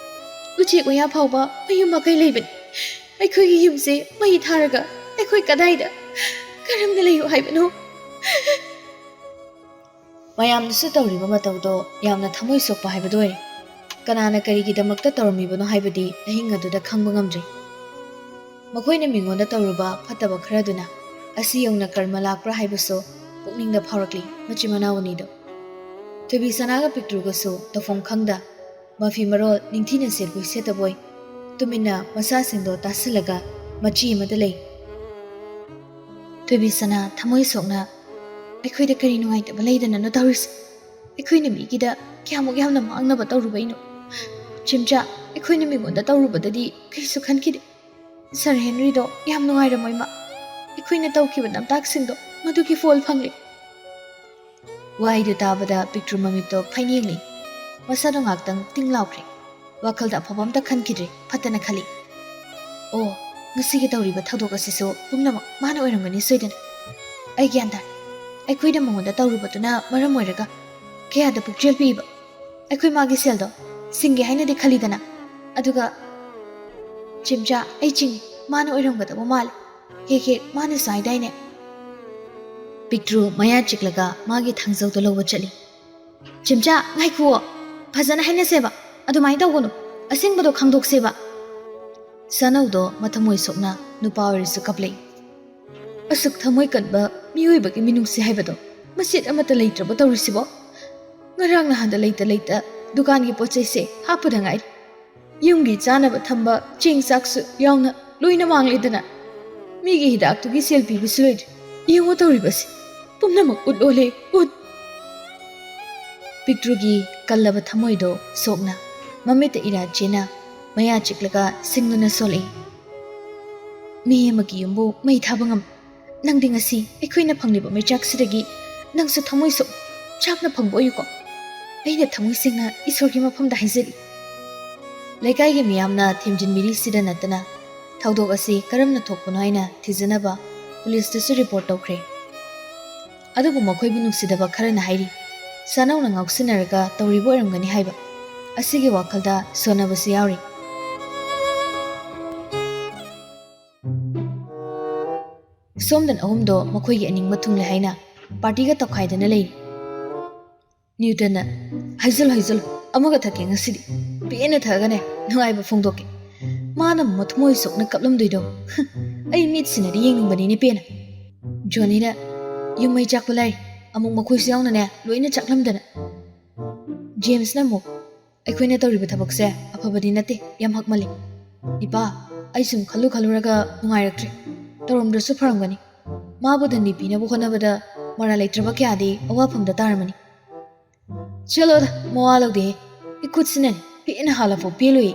ꯎꯆꯦꯛ ꯋꯥꯌꯥ ꯐꯥꯎꯕ ꯃꯌꯨꯝ ꯃꯀꯩ ꯂꯩꯕꯅꯤ꯫ ꯑꯩꯈꯣꯏꯒꯤ ꯌꯨꯝꯁꯦ ꯃꯩ ꯊꯥꯔꯒ ꯑꯩꯈꯣꯏ ꯀꯗꯥꯏꯗ, ꯀꯔꯝꯅ ꯂꯩꯌꯨ ꯍꯥꯏꯕꯅꯣ?" ꯃꯌꯥꯝꯅꯁꯨ ꯇꯧꯔꯤꯕ ꯃꯇꯧꯗꯣ ꯌꯥꯝꯅ ꯊꯃꯣꯏ ꯁꯣꯛꯄ ꯍꯥꯏꯕꯗꯨ ꯑꯣꯏꯔꯦ꯫ ꯀꯅꯥꯅ ꯀꯔꯤꯒꯤꯗꯃꯛꯇ ꯇꯧꯔꯝꯃꯤꯕꯅꯣ ꯍꯥꯏꯕꯗꯤ ꯑꯍꯤꯡ ꯑꯗꯨꯗ ꯈꯪꯕ ꯉꯝꯗ꯭ꯔꯤ꯫ ꯃꯈꯣꯏꯅ ꯃꯤꯉꯣꯟꯗ ꯇꯧꯔꯨꯕ ꯐꯠꯇꯕ ꯈꯔꯗꯨꯅ ꯑꯁꯤ ꯌꯧꯅ ꯀꯔꯃ ꯂꯥꯛꯄ꯭ꯔꯥ ꯍꯥꯏꯕꯁꯨ ꯄꯨꯛꯅꯤꯡꯗ ꯐꯥꯎꯔꯛꯂꯤ꯫ ꯃꯆꯤꯟ ꯃꯅꯥꯎ ꯑꯅꯤꯗꯣ, ꯊꯣꯏꯕꯤ ꯁꯅꯥꯒ ꯄꯤꯛꯇ꯭ꯔꯨꯒꯁꯨ ꯇꯧꯐꯝ ꯈꯪꯗ, ꯃꯐꯤ ꯃꯔꯣꯜ ꯅꯤꯡꯊꯤꯅ ꯁꯦꯠꯄꯣꯏ ꯁꯦꯠꯇꯕꯣꯏ, ꯇꯨꯃꯤꯟꯅ ꯃꯁꯥꯁꯤꯡꯗꯣ ꯇꯥꯁꯤꯜꯂꯒ ꯃꯆꯤ ꯑꯃꯗ ꯂꯩ꯫ ꯊꯣꯏꯕꯤ ꯁꯅꯥ ꯊꯃꯣꯏ ꯁꯣꯛꯅ, "ꯑꯩꯈꯣꯏꯗ ꯀꯔꯤ ꯅꯨꯡꯉꯥꯏꯇꯕ ꯂꯩꯗꯅꯅꯣ ꯇꯧꯔꯤꯁꯦ? ꯑꯩꯈꯣꯏꯅ ꯃꯤꯒꯤꯗ ꯀꯌꯥꯃꯨꯛ ꯌꯥꯝꯅ ꯃꯥꯡꯅꯕ ꯇꯧꯔꯨꯕꯩꯅꯣ? ꯆꯤꯝꯆꯥ, ꯑꯩꯈꯣꯏꯅ ꯃꯤꯉꯣꯟꯗ ꯇꯧꯔꯨꯕꯗꯗꯤ ꯀꯩꯁꯨ ꯈꯟꯈꯤꯗꯦ꯫ ꯁꯥꯔ ꯍꯦꯟꯔꯤꯗꯣ ꯌꯥꯝ ꯅꯨꯡꯉꯥꯏꯔꯝꯃꯣꯏ ꯃꯥ꯫ ꯑꯩꯈꯣꯏꯅ ꯇꯧꯈꯤꯕ ꯅꯝꯇꯥꯛꯁꯤꯡꯗꯣ ꯃꯗꯨꯒꯤ ꯐꯣꯜ ꯐꯪꯂꯤ꯫" ꯋꯥꯍꯩꯗꯨ ꯇꯥꯕꯗ ꯄꯤꯛꯇ꯭ꯔꯨ ꯃꯃꯤꯠꯇꯣ ꯐꯩꯅ ꯌꯦꯡꯂꯤ꯫ ꯃꯁꯥꯗꯣ ꯉꯥꯛꯇꯪ ꯇꯤꯡ ꯂꯥꯎꯈ꯭ꯔꯦ꯫ ꯋꯥꯈꯜꯗ ꯑꯐꯕ ꯑꯝꯇ ꯈꯟꯈꯤꯗ꯭ꯔꯦ꯫ ꯐꯠꯇꯅ ꯈꯜꯂꯤ, "ꯑꯣ, ꯉꯁꯤꯒꯤ ꯇꯧꯔꯤꯕ ꯊꯧꯗꯣꯛ ꯑꯁꯤꯁꯨ ꯄꯨꯝꯅꯃꯛ ꯃꯥꯅ ꯑꯣꯏꯔꯝꯒꯅꯤ ꯁꯣꯏꯗꯅ꯫ ꯑꯩ ꯒ꯭ꯌꯥꯟ ꯇꯥꯔꯦ꯫ ꯑꯩꯈꯣꯏꯅ ꯃꯉꯣꯟꯗ ꯇꯧꯔꯨꯕꯗꯨꯅ ꯃꯔꯝ ꯑꯣꯏꯔꯒ ꯀꯌꯥꯗ ꯄꯨꯛꯆꯦꯜ ꯄꯤꯛꯏꯕ꯫ ꯑꯩꯈꯣꯏ ꯃꯥꯒꯤ ꯁꯦꯜꯗꯣ ꯁꯤꯡꯒꯦ ꯍꯥꯏꯅꯗꯤ ꯈꯜꯂꯤꯗꯅ꯫ ꯑꯗꯨꯒ ꯆꯤꯝꯆꯥ, ꯑꯩ ꯆꯤꯡꯉꯤ, ꯃꯥꯅ ꯑꯣꯏꯔꯝꯒꯗꯕ ꯃꯥꯜꯂꯦ꯫ ꯍꯦꯛ ꯍꯦꯛ ꯃꯥꯅꯁꯨ ꯍꯥꯏꯗꯥꯏꯅꯦ?" ꯄꯤꯛꯇ꯭ꯔꯨ ꯃꯌꯥ ꯆꯤꯛꯂꯒ ꯃꯥꯒꯤ ꯊꯥꯡꯖꯧꯗꯣ ꯂꯧꯕ ꯆꯠꯂꯤ꯫ "ꯆꯤꯝꯆꯥ, ꯉꯥꯏꯈꯨꯑꯣ꯫ ꯐꯖꯅ ꯍꯥꯏꯅꯁꯦꯕ꯫ ꯑꯗꯨꯃꯥꯏꯅ ꯇꯧꯒꯅꯨ꯫ ꯑꯁꯦꯡꯕꯗꯣ ꯈꯪꯗꯣꯛꯁꯦꯕ꯫" ꯁꯥꯅꯧꯗꯣ ꯃꯊꯃꯣꯏ ꯁꯣꯛꯅ ꯅꯨꯄꯥ ꯑꯣꯏꯔꯁꯨ ꯀꯞꯂꯛꯏ꯫ "ꯑꯁꯨꯛ ꯊꯃꯣꯏ ꯀꯟꯕ ꯃꯤꯑꯣꯏꯕꯒꯤ ꯃꯤꯅꯨꯡꯁꯤ ꯍꯥꯏꯕꯗꯣ ꯃꯆꯦꯠ ꯑꯃꯠꯇ ꯂꯩꯇ꯭ꯔꯕ ꯇꯧꯔꯤꯁꯤꯕꯣ? ꯉꯔꯥꯡ ꯅꯍꯥꯟꯗ ꯂꯩꯇ ꯂꯩꯇ ꯗꯨꯀꯥꯟꯒꯤ ꯄꯣꯠ ꯆꯩꯁꯦ ꯍꯥꯞꯄꯗ ꯉꯥꯏꯔꯤ꯫ ꯌꯨꯝꯒꯤ ꯆꯥꯅꯕ ꯊꯝꯕ ꯆꯦꯡ ꯆꯥꯛꯁꯨ ꯌꯥꯎꯅ ꯂꯣꯏꯅ ꯃꯥꯡꯂꯦꯗꯅ꯫ ꯃꯤꯒꯤ ꯍꯤꯗꯥꯛꯇꯨꯒꯤ ꯁꯦꯜ ꯄꯤꯕꯁꯨ ꯂꯣꯏꯗ꯭ꯔꯤ꯫ ꯌꯦꯡꯉꯨ ꯇꯧꯔꯤꯕꯁꯤ꯫ ꯄꯨꯝꯅꯃꯛ ꯎꯠ ꯑꯣꯜꯂꯦ, ꯎꯠ꯫" ꯄꯤꯛꯇ꯭ꯔꯨꯒꯤ ꯀꯜꯂꯕ ꯊꯃꯣꯏꯗꯣ ꯁꯣꯛꯅ ꯃꯃꯤꯠꯇ ꯏꯔꯥ ꯆꯦꯟꯅ ꯃꯌꯥ ꯆꯤꯛꯂꯒ ꯁꯤꯡꯂꯨꯅ ꯁꯣꯜꯂꯛꯏ꯫ "ꯃꯤ ꯑꯃꯒꯤ ꯌꯨꯝꯕꯨ ꯃꯩ ꯊꯥꯕ ꯉꯝ꯫ ꯅꯪꯗꯤ ꯉꯁꯤ ꯑꯩꯈꯣꯏꯅ ꯐꯪꯂꯤꯕ ꯃꯩꯆꯥꯛꯁꯤꯗꯒꯤ ꯅꯪꯁꯨ ꯊꯃꯣꯏ ꯁꯣꯛ ꯆꯥꯛꯅ ꯐꯪꯕ ꯑꯣꯏꯌꯨꯀꯣ꯫" ꯑꯩꯅ ꯊꯃꯣꯏ ꯁꯦꯡꯅ ꯏꯁꯣꯔꯒꯤ ꯃꯐꯝꯗ ꯍꯥꯏꯖꯔꯤ꯫ ꯂꯩꯀꯥꯏꯒꯤ ꯃꯤꯌꯥꯝꯅ ꯊꯦꯝꯖꯤꯟꯕꯤꯔꯤꯁꯤꯗ ꯅꯠꯇꯅ ꯊꯧꯗꯣꯛ ꯑꯁꯤ ꯀꯔꯝꯅ ꯊꯣꯛꯄꯅꯣ ꯍꯥꯏꯅ ꯊꯤꯖꯅꯕ ꯄꯨꯂꯤꯁꯇꯁꯨ ꯔꯤꯄꯣꯔꯠ ꯇꯧꯈ꯭ꯔꯦ꯫ ꯑꯗꯨꯕꯨ ꯃꯈꯣꯏꯕꯨ ꯅꯨꯡꯁꯤꯗꯕ ꯈꯔꯅ ꯍꯥꯏꯔꯤ, ꯁꯥꯅꯧꯅ ꯉꯥꯎꯁꯤꯟꯅꯔꯒ ꯇꯧꯔꯤꯕ ꯑꯣꯏꯔꯝꯒꯅꯤ ꯍꯥꯏꯕ꯫ ꯑꯁꯤꯒꯤ ꯋꯥꯈꯜꯗ ꯁꯣꯟꯅꯕꯁꯨ ꯌꯥꯎꯔꯤ꯫ ꯁꯣꯝꯗꯅ ꯑꯍꯨꯝꯗꯣ ꯃꯈꯣꯏꯒꯤ ꯑꯅꯤꯡꯕ ꯊꯨꯡꯂꯦ ꯍꯥꯏꯅ ꯄꯥꯔꯇꯤꯒ ꯇꯧꯈꯥꯏꯗꯅ ꯂꯩꯔꯤ꯫ ꯅ꯭ꯌꯨꯇꯟꯅ, "ꯍꯥꯏꯖꯜꯂꯨ, ꯍꯥꯏꯖꯜꯂꯨ, ꯑꯃꯒ ꯊꯛꯀꯦ ꯉꯁꯤꯗꯤ꯫ ꯄꯦꯟꯅ ꯊꯛꯑꯒꯅꯦ ꯅꯨꯡꯉꯥꯏꯕ ꯐꯣꯡꯗꯣꯛꯀꯦ꯫ ꯃꯥꯅ ꯃꯊꯃꯣꯏ ꯁꯣꯛꯅ ꯀꯞꯂꯝꯗꯣꯏꯗꯣ꯫ ꯑꯩ ꯃꯤꯠꯁꯤꯅꯗꯤ ꯌꯦꯡꯅꯤꯡꯕꯅꯤꯅꯦ ꯄꯦꯟꯅ꯫ ꯖꯣꯅꯤꯅ ꯌꯨꯝ ꯃꯩ ꯆꯥꯛꯄ ꯂꯥꯏꯔꯤ꯫ ꯑꯃꯨꯛ ꯃꯈꯣꯏꯁꯨ ꯌꯥꯎꯅꯅꯦ ꯂꯣꯏꯅ ꯆꯥꯛꯂꯝꯗꯅ꯫ ꯖꯦꯝꯁꯅ ꯑꯃꯨꯛ, "ꯑꯩꯈꯣꯏꯅ ꯇꯧꯔꯤꯕ ꯊꯕꯛꯁꯦ ꯑꯐꯕꯗꯤ ꯅꯠꯇꯦ, ꯌꯥꯝ ꯍꯛꯃꯜꯂꯤ꯫ ꯏꯄꯥ, ꯑꯩ ꯁꯨꯝ ꯈꯜꯂꯨ ꯈꯜꯂꯨꯔꯒ ꯅꯨꯡꯉꯥꯏꯔꯛꯇ꯭ꯔꯦ꯫ ꯇꯧꯔꯝꯗ꯭ꯔꯁꯨ ꯐꯔꯝꯒꯅꯤ꯫ ꯃꯥꯕꯨ ꯗꯟꯗꯤ ꯄꯤꯅꯕ ꯍꯣꯠꯅꯕꯗ ꯃꯔꯥꯜ ꯂꯩꯇ꯭ꯔꯕ ꯀꯌꯥꯗꯤ ꯑꯋꯥꯐꯝꯗ ꯇꯥꯔꯝꯃꯅꯤ꯫" "ꯆꯠꯂꯣꯗ, ꯃꯋꯥ ꯂꯧꯗꯦ꯫ ꯏꯈꯨꯠꯁꯤꯅꯅꯦ ꯄꯦꯟꯅ ꯍꯥꯜꯂꯐꯥꯎ ꯄꯦꯜꯂꯨꯏ꯫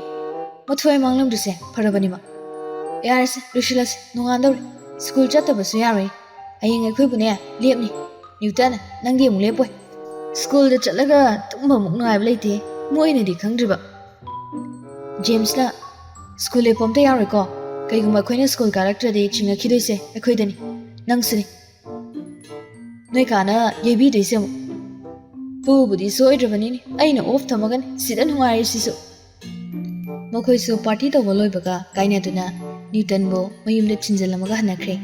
ꯃꯊ꯭ꯋꯥꯏ ꯃꯥꯡꯂꯝꯗ꯭ꯔꯤꯁꯦ ꯐꯔꯕꯅꯤꯃꯛ꯫ ꯌꯥꯔꯦꯁꯦ, ꯂꯣꯏꯁꯤꯜꯂꯁꯤ, ꯅꯣꯡꯉꯥꯟꯗꯧꯔꯦ꯫ ꯁ꯭ꯀꯨꯜ ꯆꯠꯇꯕꯁꯨ ꯌꯥꯔꯣꯏ꯫ ꯍꯌꯦꯡ ꯑꯩꯈꯣꯏꯕꯨꯅꯦ ꯂꯦꯞꯅꯤ꯫ ꯅ꯭ꯌꯨꯇꯟ, ꯅꯪꯗꯤ ꯑꯃꯨꯛ ꯂꯦꯞꯄꯣꯏ꯫ ꯁ꯭ꯀꯨꯜꯗ ꯆꯠꯂꯒ ꯇꯨꯝꯕꯃꯨꯛ ꯅꯨꯡꯉꯥꯏꯕ ꯂꯩꯇꯦ, ꯃꯣꯏꯅꯗꯤ ꯈꯪꯗ꯭ꯔꯤꯕ꯫" ꯖꯦꯝꯁꯅ, "ꯁ꯭ꯀꯨꯜ ꯂꯦꯞꯄ ꯑꯝꯇ ꯌꯥꯔꯣꯏꯀꯣ꯫ ꯀꯩꯒꯨꯝꯕ ꯑꯩꯈꯣꯏꯅ ꯁ꯭ꯀꯨꯜ ꯀꯥꯔꯛꯇ꯭ꯔꯗꯤ ꯆꯤꯡꯅꯈꯤꯗꯣꯏꯁꯦ ꯑꯩꯈꯣꯏꯗꯅꯤ, ꯅꯪꯁꯨꯅꯤ꯫ ꯅꯣꯏ ꯀꯥꯅ ꯌꯩꯕꯤꯗꯣꯏꯁꯦ ꯑꯃꯨꯛ꯫ ꯄꯨꯕꯨꯗꯤ ꯁꯣꯏꯗ꯭ꯔꯕꯅꯤꯅꯦ, ꯑꯩꯅ ꯑꯣꯐ ꯊꯝꯃꯒꯅꯤ ꯁꯤꯗ ꯅꯨꯡꯉꯥꯏꯔꯤꯁꯤꯁꯨ꯫" ꯃꯈꯣꯏꯁꯨ ꯄꯥꯔꯇꯤ ꯇꯧꯕ ꯂꯣꯏꯕꯒ ꯀꯥꯏꯅꯗꯨꯅ ꯅ꯭ꯌꯨꯇꯟꯕꯨ ꯃꯌꯨꯝꯗ ꯊꯤꯟꯖꯤꯜꯂꯝꯃꯒ ꯍꯟꯅꯈ꯭ꯔꯦ꯫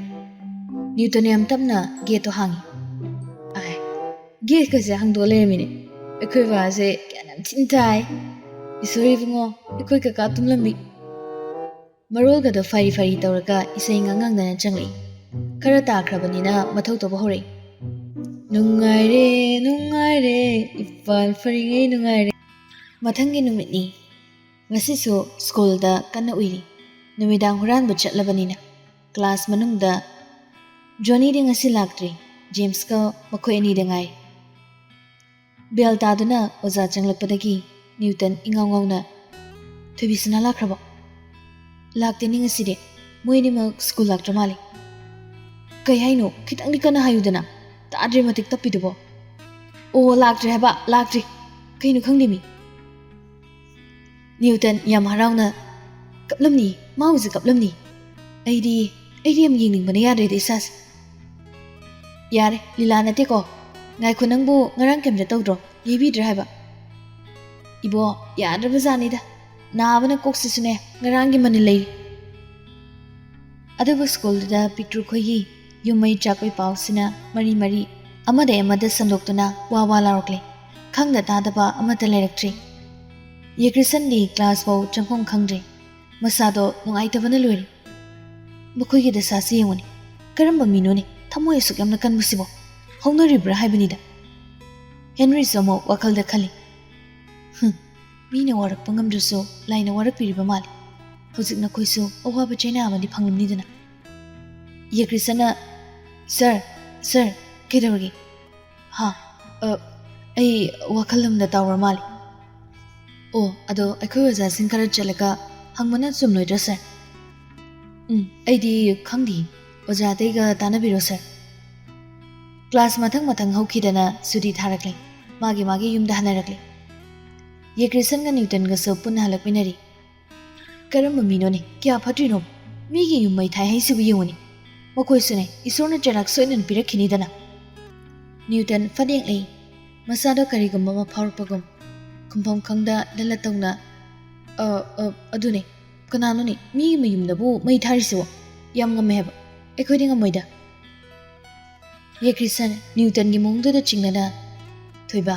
ꯅ꯭ꯌꯨꯇꯟ ꯌꯥꯝ ꯇꯞꯅ ꯒꯦꯠꯇꯣ ꯍꯥꯡꯉꯤ꯫ ꯑꯥꯏ, ꯒꯦꯠꯀꯁꯦ ꯍꯥꯡꯗꯣꯛꯑ ꯂꯩꯔꯝꯃꯤꯅꯦ꯫ ꯑꯩꯈꯣꯏ ꯕꯥꯁꯦ ꯒ꯭ꯌꯥꯟ ꯌꯥꯝ ꯊꯤꯅ ꯇꯥꯏ꯫ "ꯏꯁꯣꯔ ꯏꯕꯨꯡꯉꯣ, ꯑꯩꯈꯣꯏ ꯀꯀꯥ ꯇꯨꯝꯂꯝꯃꯤ꯫" ꯃꯔꯣꯜꯒꯗꯣ ꯐꯥꯔꯤ ꯐꯥꯔꯤ ꯇꯧꯔꯒ ꯏꯁꯩ ꯉꯥꯡ ꯉꯥꯡꯗꯅ ꯆꯪꯂꯛꯏ꯫ ꯈꯔ ꯇꯥꯈ꯭ꯔꯕꯅꯤꯅ ꯃꯊꯧ ꯇꯧꯕ ꯍꯧꯔꯛꯏ꯫ "ꯅꯨꯡꯉꯥꯏꯔꯦ, ꯅꯨꯡꯉꯥꯏꯔꯦ, ꯏꯄꯥꯜ ꯐꯔꯤꯉꯩ ꯅꯨꯡꯉꯥꯏꯔꯦ꯫" ꯃꯊꯪꯒꯤ ꯅꯨꯃꯤꯠꯅꯤ꯫ ꯉꯁꯤꯁꯨ ꯁ꯭ꯀꯨꯜꯗ ꯀꯟꯅ ꯎꯏꯔꯤ꯫ ꯅꯨꯃꯤꯗꯥꯡ ꯍꯨꯔꯥꯟꯕ ꯆꯠꯂꯕꯅꯤꯅ꯫ ꯀ꯭ꯂꯥꯁ ꯃꯅꯨꯡꯗ, "ꯖꯣꯅꯤꯗꯤ ꯉꯁꯤ ꯂꯥꯛꯇ꯭ꯔꯤ, ꯖꯦꯝꯁꯀ ꯃꯈꯣꯏ ꯑꯅꯤꯗ ꯉꯥꯏ꯫" ꯕꯦꯜ ꯇꯥꯗꯨꯅ ꯑꯣꯖꯥ ꯆꯪꯂꯛꯄꯗꯒꯤ ꯅ꯭ꯌꯨꯇꯟ ꯏꯉꯥꯎ ꯉꯥꯎꯅ, "ꯊꯣꯏꯕꯤꯁꯅꯥ ꯂꯥꯛꯈ꯭ꯔꯕꯣ?" "ꯂꯥꯛꯇꯦꯅꯦ ꯉꯁꯤꯗꯤ, ꯃꯣꯏ ꯑꯅꯤꯃꯛ ꯁ꯭ꯀꯨꯜ ꯂꯥꯛꯇ꯭ꯔ ꯃꯥꯜꯂꯦ꯫" "ꯀꯩ ꯍꯥꯏꯅꯣ? ꯈꯤꯇꯪꯗꯤ ꯀꯟꯅ ꯍꯥꯏꯌꯨꯗꯅ, ꯇꯥꯗ꯭ꯔꯦ ꯃꯇꯤꯛ ꯇꯞꯄꯤꯗꯨꯕꯣ꯫" "ꯑꯣ, ꯂꯥꯛꯇ꯭ꯔꯦ ꯍꯥꯏꯕ, ꯂꯥꯛꯇ꯭ꯔꯤ꯫ ꯀꯩꯅꯣ ꯈꯪꯗꯦ ꯃꯤ꯫" ꯅ꯭ꯌꯨꯇꯟ ꯌꯥꯝ ꯍꯔꯥꯎꯅ, "ꯀꯞꯂꯝꯅꯤ, ꯃꯥ ꯍꯧꯖꯤꯛ ꯀꯞꯂꯝꯅꯤ꯫ ꯑꯩꯗꯤ, ꯑꯩꯗꯤ ꯌꯥꯝ ꯌꯦꯡꯅꯤꯡꯕꯅ ꯌꯥꯗ꯭ꯔꯦꯗ ꯏꯁꯥꯁꯦ꯫" "ꯌꯥꯔꯦ, ꯂꯤꯂꯥ ꯅꯠꯇꯦꯀꯣ꯫ ꯉꯥꯏꯈꯣ, ꯅꯪꯕꯨ ꯉꯔꯥꯡ ꯀꯩꯝꯇ ꯇꯧꯗ꯭ꯔꯣ? ꯌꯩꯕꯤꯗ꯭ꯔꯦ ꯍꯥꯏꯕ?" "ꯏꯕꯣ, ꯌꯥꯗ꯭ꯔꯕꯖꯥꯠꯅꯤꯗ꯫ ꯅꯥꯕꯅ ꯀꯣꯛꯁꯤꯁꯨꯅꯦ ꯉꯔꯥꯡꯒꯤ ꯃꯅꯤꯜ ꯂꯩꯔꯤ꯫" ꯑꯗꯨꯕꯨ ꯁ꯭ꯀꯨꯜꯗꯨꯗ ꯄꯤꯛꯇ꯭ꯔꯨ ꯈꯣꯏꯒꯤ ꯌꯨꯝ ꯃꯩ ꯆꯥꯛꯄꯩ ꯄꯥꯎꯁꯤꯅ ꯃꯔꯤ ꯃꯔꯤ ꯑꯃꯗꯒꯤ ꯑꯃꯗ ꯁꯟꯗꯣꯛꯇꯨꯅ ꯋꯥ ꯋꯥ ꯂꯥꯎꯔꯛꯂꯦ꯫ ꯈꯪꯗ ꯇꯥꯗꯕ ꯑꯃꯠꯇ ꯂꯩꯔꯛꯇ꯭ꯔꯦ꯫ ꯌꯦꯀ꯭ꯔꯤꯁꯟꯗꯤ ꯀ꯭ꯂꯥꯁ ꯐꯥꯎ ꯆꯪꯐꯝ ꯈꯪꯗ꯭ꯔꯦ꯫ ꯃꯁꯥꯗꯣ ꯅꯨꯡꯉꯥꯏꯇꯕꯅ ꯂꯣꯏꯔꯦ꯫ ꯃꯈꯣꯏꯒꯤ ꯗꯁꯥꯁꯤ ꯌꯦꯡꯉꯨꯅꯦ꯫ ꯀꯔꯝꯕ ꯃꯤꯅꯣꯅꯦ ꯊꯃꯣꯏ ꯑꯁꯨꯛ ꯌꯥꯝꯅ ꯀꯟꯕꯁꯤꯕꯣ? ꯍꯧꯅꯔꯤꯕ꯭ꯔꯥ ꯍꯥꯏꯕꯅꯤꯗ꯫ ꯍꯦꯟꯔꯤꯁꯨ ꯑꯃꯨꯛ ꯋꯥꯈꯜꯗ ꯈꯜꯂꯤ꯫ "ꯍꯨꯝ, ꯃꯤꯅ ꯋꯥꯔꯛꯄ ꯉꯝꯗ꯭ꯔꯁꯨ ꯂꯥꯏꯅ ꯋꯥꯔꯛꯄꯤꯔꯤꯕ ꯃꯥꯜꯂꯤ꯫ ꯍꯧꯖꯤꯛ ꯅꯈꯣꯏꯁꯨ ꯑꯋꯥꯕ ꯆꯩꯅꯥ ꯑꯃꯗꯤ ꯐꯪꯂꯝꯅꯤꯗꯅ꯫" ꯌꯦꯀ꯭ꯔꯤꯁꯟꯅ, "ꯁꯥꯔ, ꯁꯥꯔ, ꯀꯩꯗꯧꯔꯒꯦ?" "ꯍꯥ? ꯑ, ꯑꯩ ꯋꯥꯈꯜ ꯑꯃꯗ ꯇꯥꯎꯔ ꯃꯥꯜꯂꯦ꯫ ꯑꯣ, ꯑꯗꯣ ꯑꯩꯈꯣꯏ ꯑꯣꯖꯥꯁꯤꯡ ꯈꯔ ꯆꯠꯂꯒ ꯍꯪꯕꯅ ꯆꯨꯝꯂꯣꯏꯗ꯭ꯔꯥ, ꯁꯥꯔ?" "ꯎꯝ, ꯑꯩꯗꯤ ꯈꯪꯗꯦ꯫ ꯑꯣꯖꯥ ꯑꯇꯩꯒ ꯇꯥꯟꯅꯕꯤꯔꯣ, ꯁꯥꯔ꯫" ꯀ꯭ꯂꯥꯁ ꯃꯊꯪ ꯃꯊꯪ ꯍꯧꯈꯤꯗꯅ ꯁꯨꯇꯤ ꯊꯥꯔꯛꯂꯦ꯫ ꯃꯥꯒꯤ ꯃꯥꯒꯤ ꯌꯨꯝꯗ ꯍꯟꯅꯔꯛꯂꯦ꯫ ꯌꯦꯀ꯭ꯔꯤꯁꯟꯒ ꯅ꯭ꯌꯨꯇꯟꯒꯁꯨ ꯄꯨꯟꯅ ꯍꯜꯂꯛꯃꯤꯟꯅꯔꯤ꯫ "ꯀꯔꯝꯕ ꯃꯤꯅꯣꯅꯦ? ꯀꯌꯥ ꯐꯠꯇ꯭ꯔꯤꯅꯣ? ꯃꯤꯒꯤ ꯌꯨꯝ ꯃꯩ ꯊꯥꯏ ꯍꯥꯏꯁꯤꯕꯨ ꯌꯦꯡꯉꯨꯅꯦ꯫ ꯃꯈꯣꯏꯁꯨꯅꯦ, ꯏꯁꯣꯔꯅ ꯆꯩꯔꯥꯛ ꯁꯣꯏꯗꯅ ꯄꯤꯔꯛꯈꯤꯅꯤꯗꯅ꯫" ꯅ꯭ꯌꯨꯇꯟ ꯐꯠ ꯌꯦꯡꯂꯛꯏ꯫ ꯃꯁꯥꯗ ꯀꯔꯤꯒꯨꯝꯕ ꯑꯃ ꯐꯥꯎꯔꯛꯄꯒꯨꯝ꯫ ꯈꯨꯝꯐꯝ ꯈꯪꯗ ꯂꯜꯂ ꯇꯧꯅ, "ꯑ, ꯑ, ꯑꯗꯨꯅꯦ꯫ ꯀꯅꯥꯅꯣꯅꯦ ꯃꯤꯒꯤ ꯃꯌꯨꯝꯗꯕꯨ ꯃꯩ ꯊꯥꯔꯤꯁꯤꯕꯣ? ꯌꯥꯝ ꯉꯝꯃꯦ ꯍꯥꯏꯕ꯫ ꯑꯩꯈꯣꯏꯗꯤ ꯉꯝꯃꯣꯏꯗ꯫" ꯌꯦꯀ꯭ꯔꯤꯁꯟ ꯅ꯭ꯌꯨꯇꯟꯒꯤ ꯃꯑꯣꯡꯗꯨꯗ ꯆꯤꯡꯅꯅ, "ꯊꯣꯏꯕ,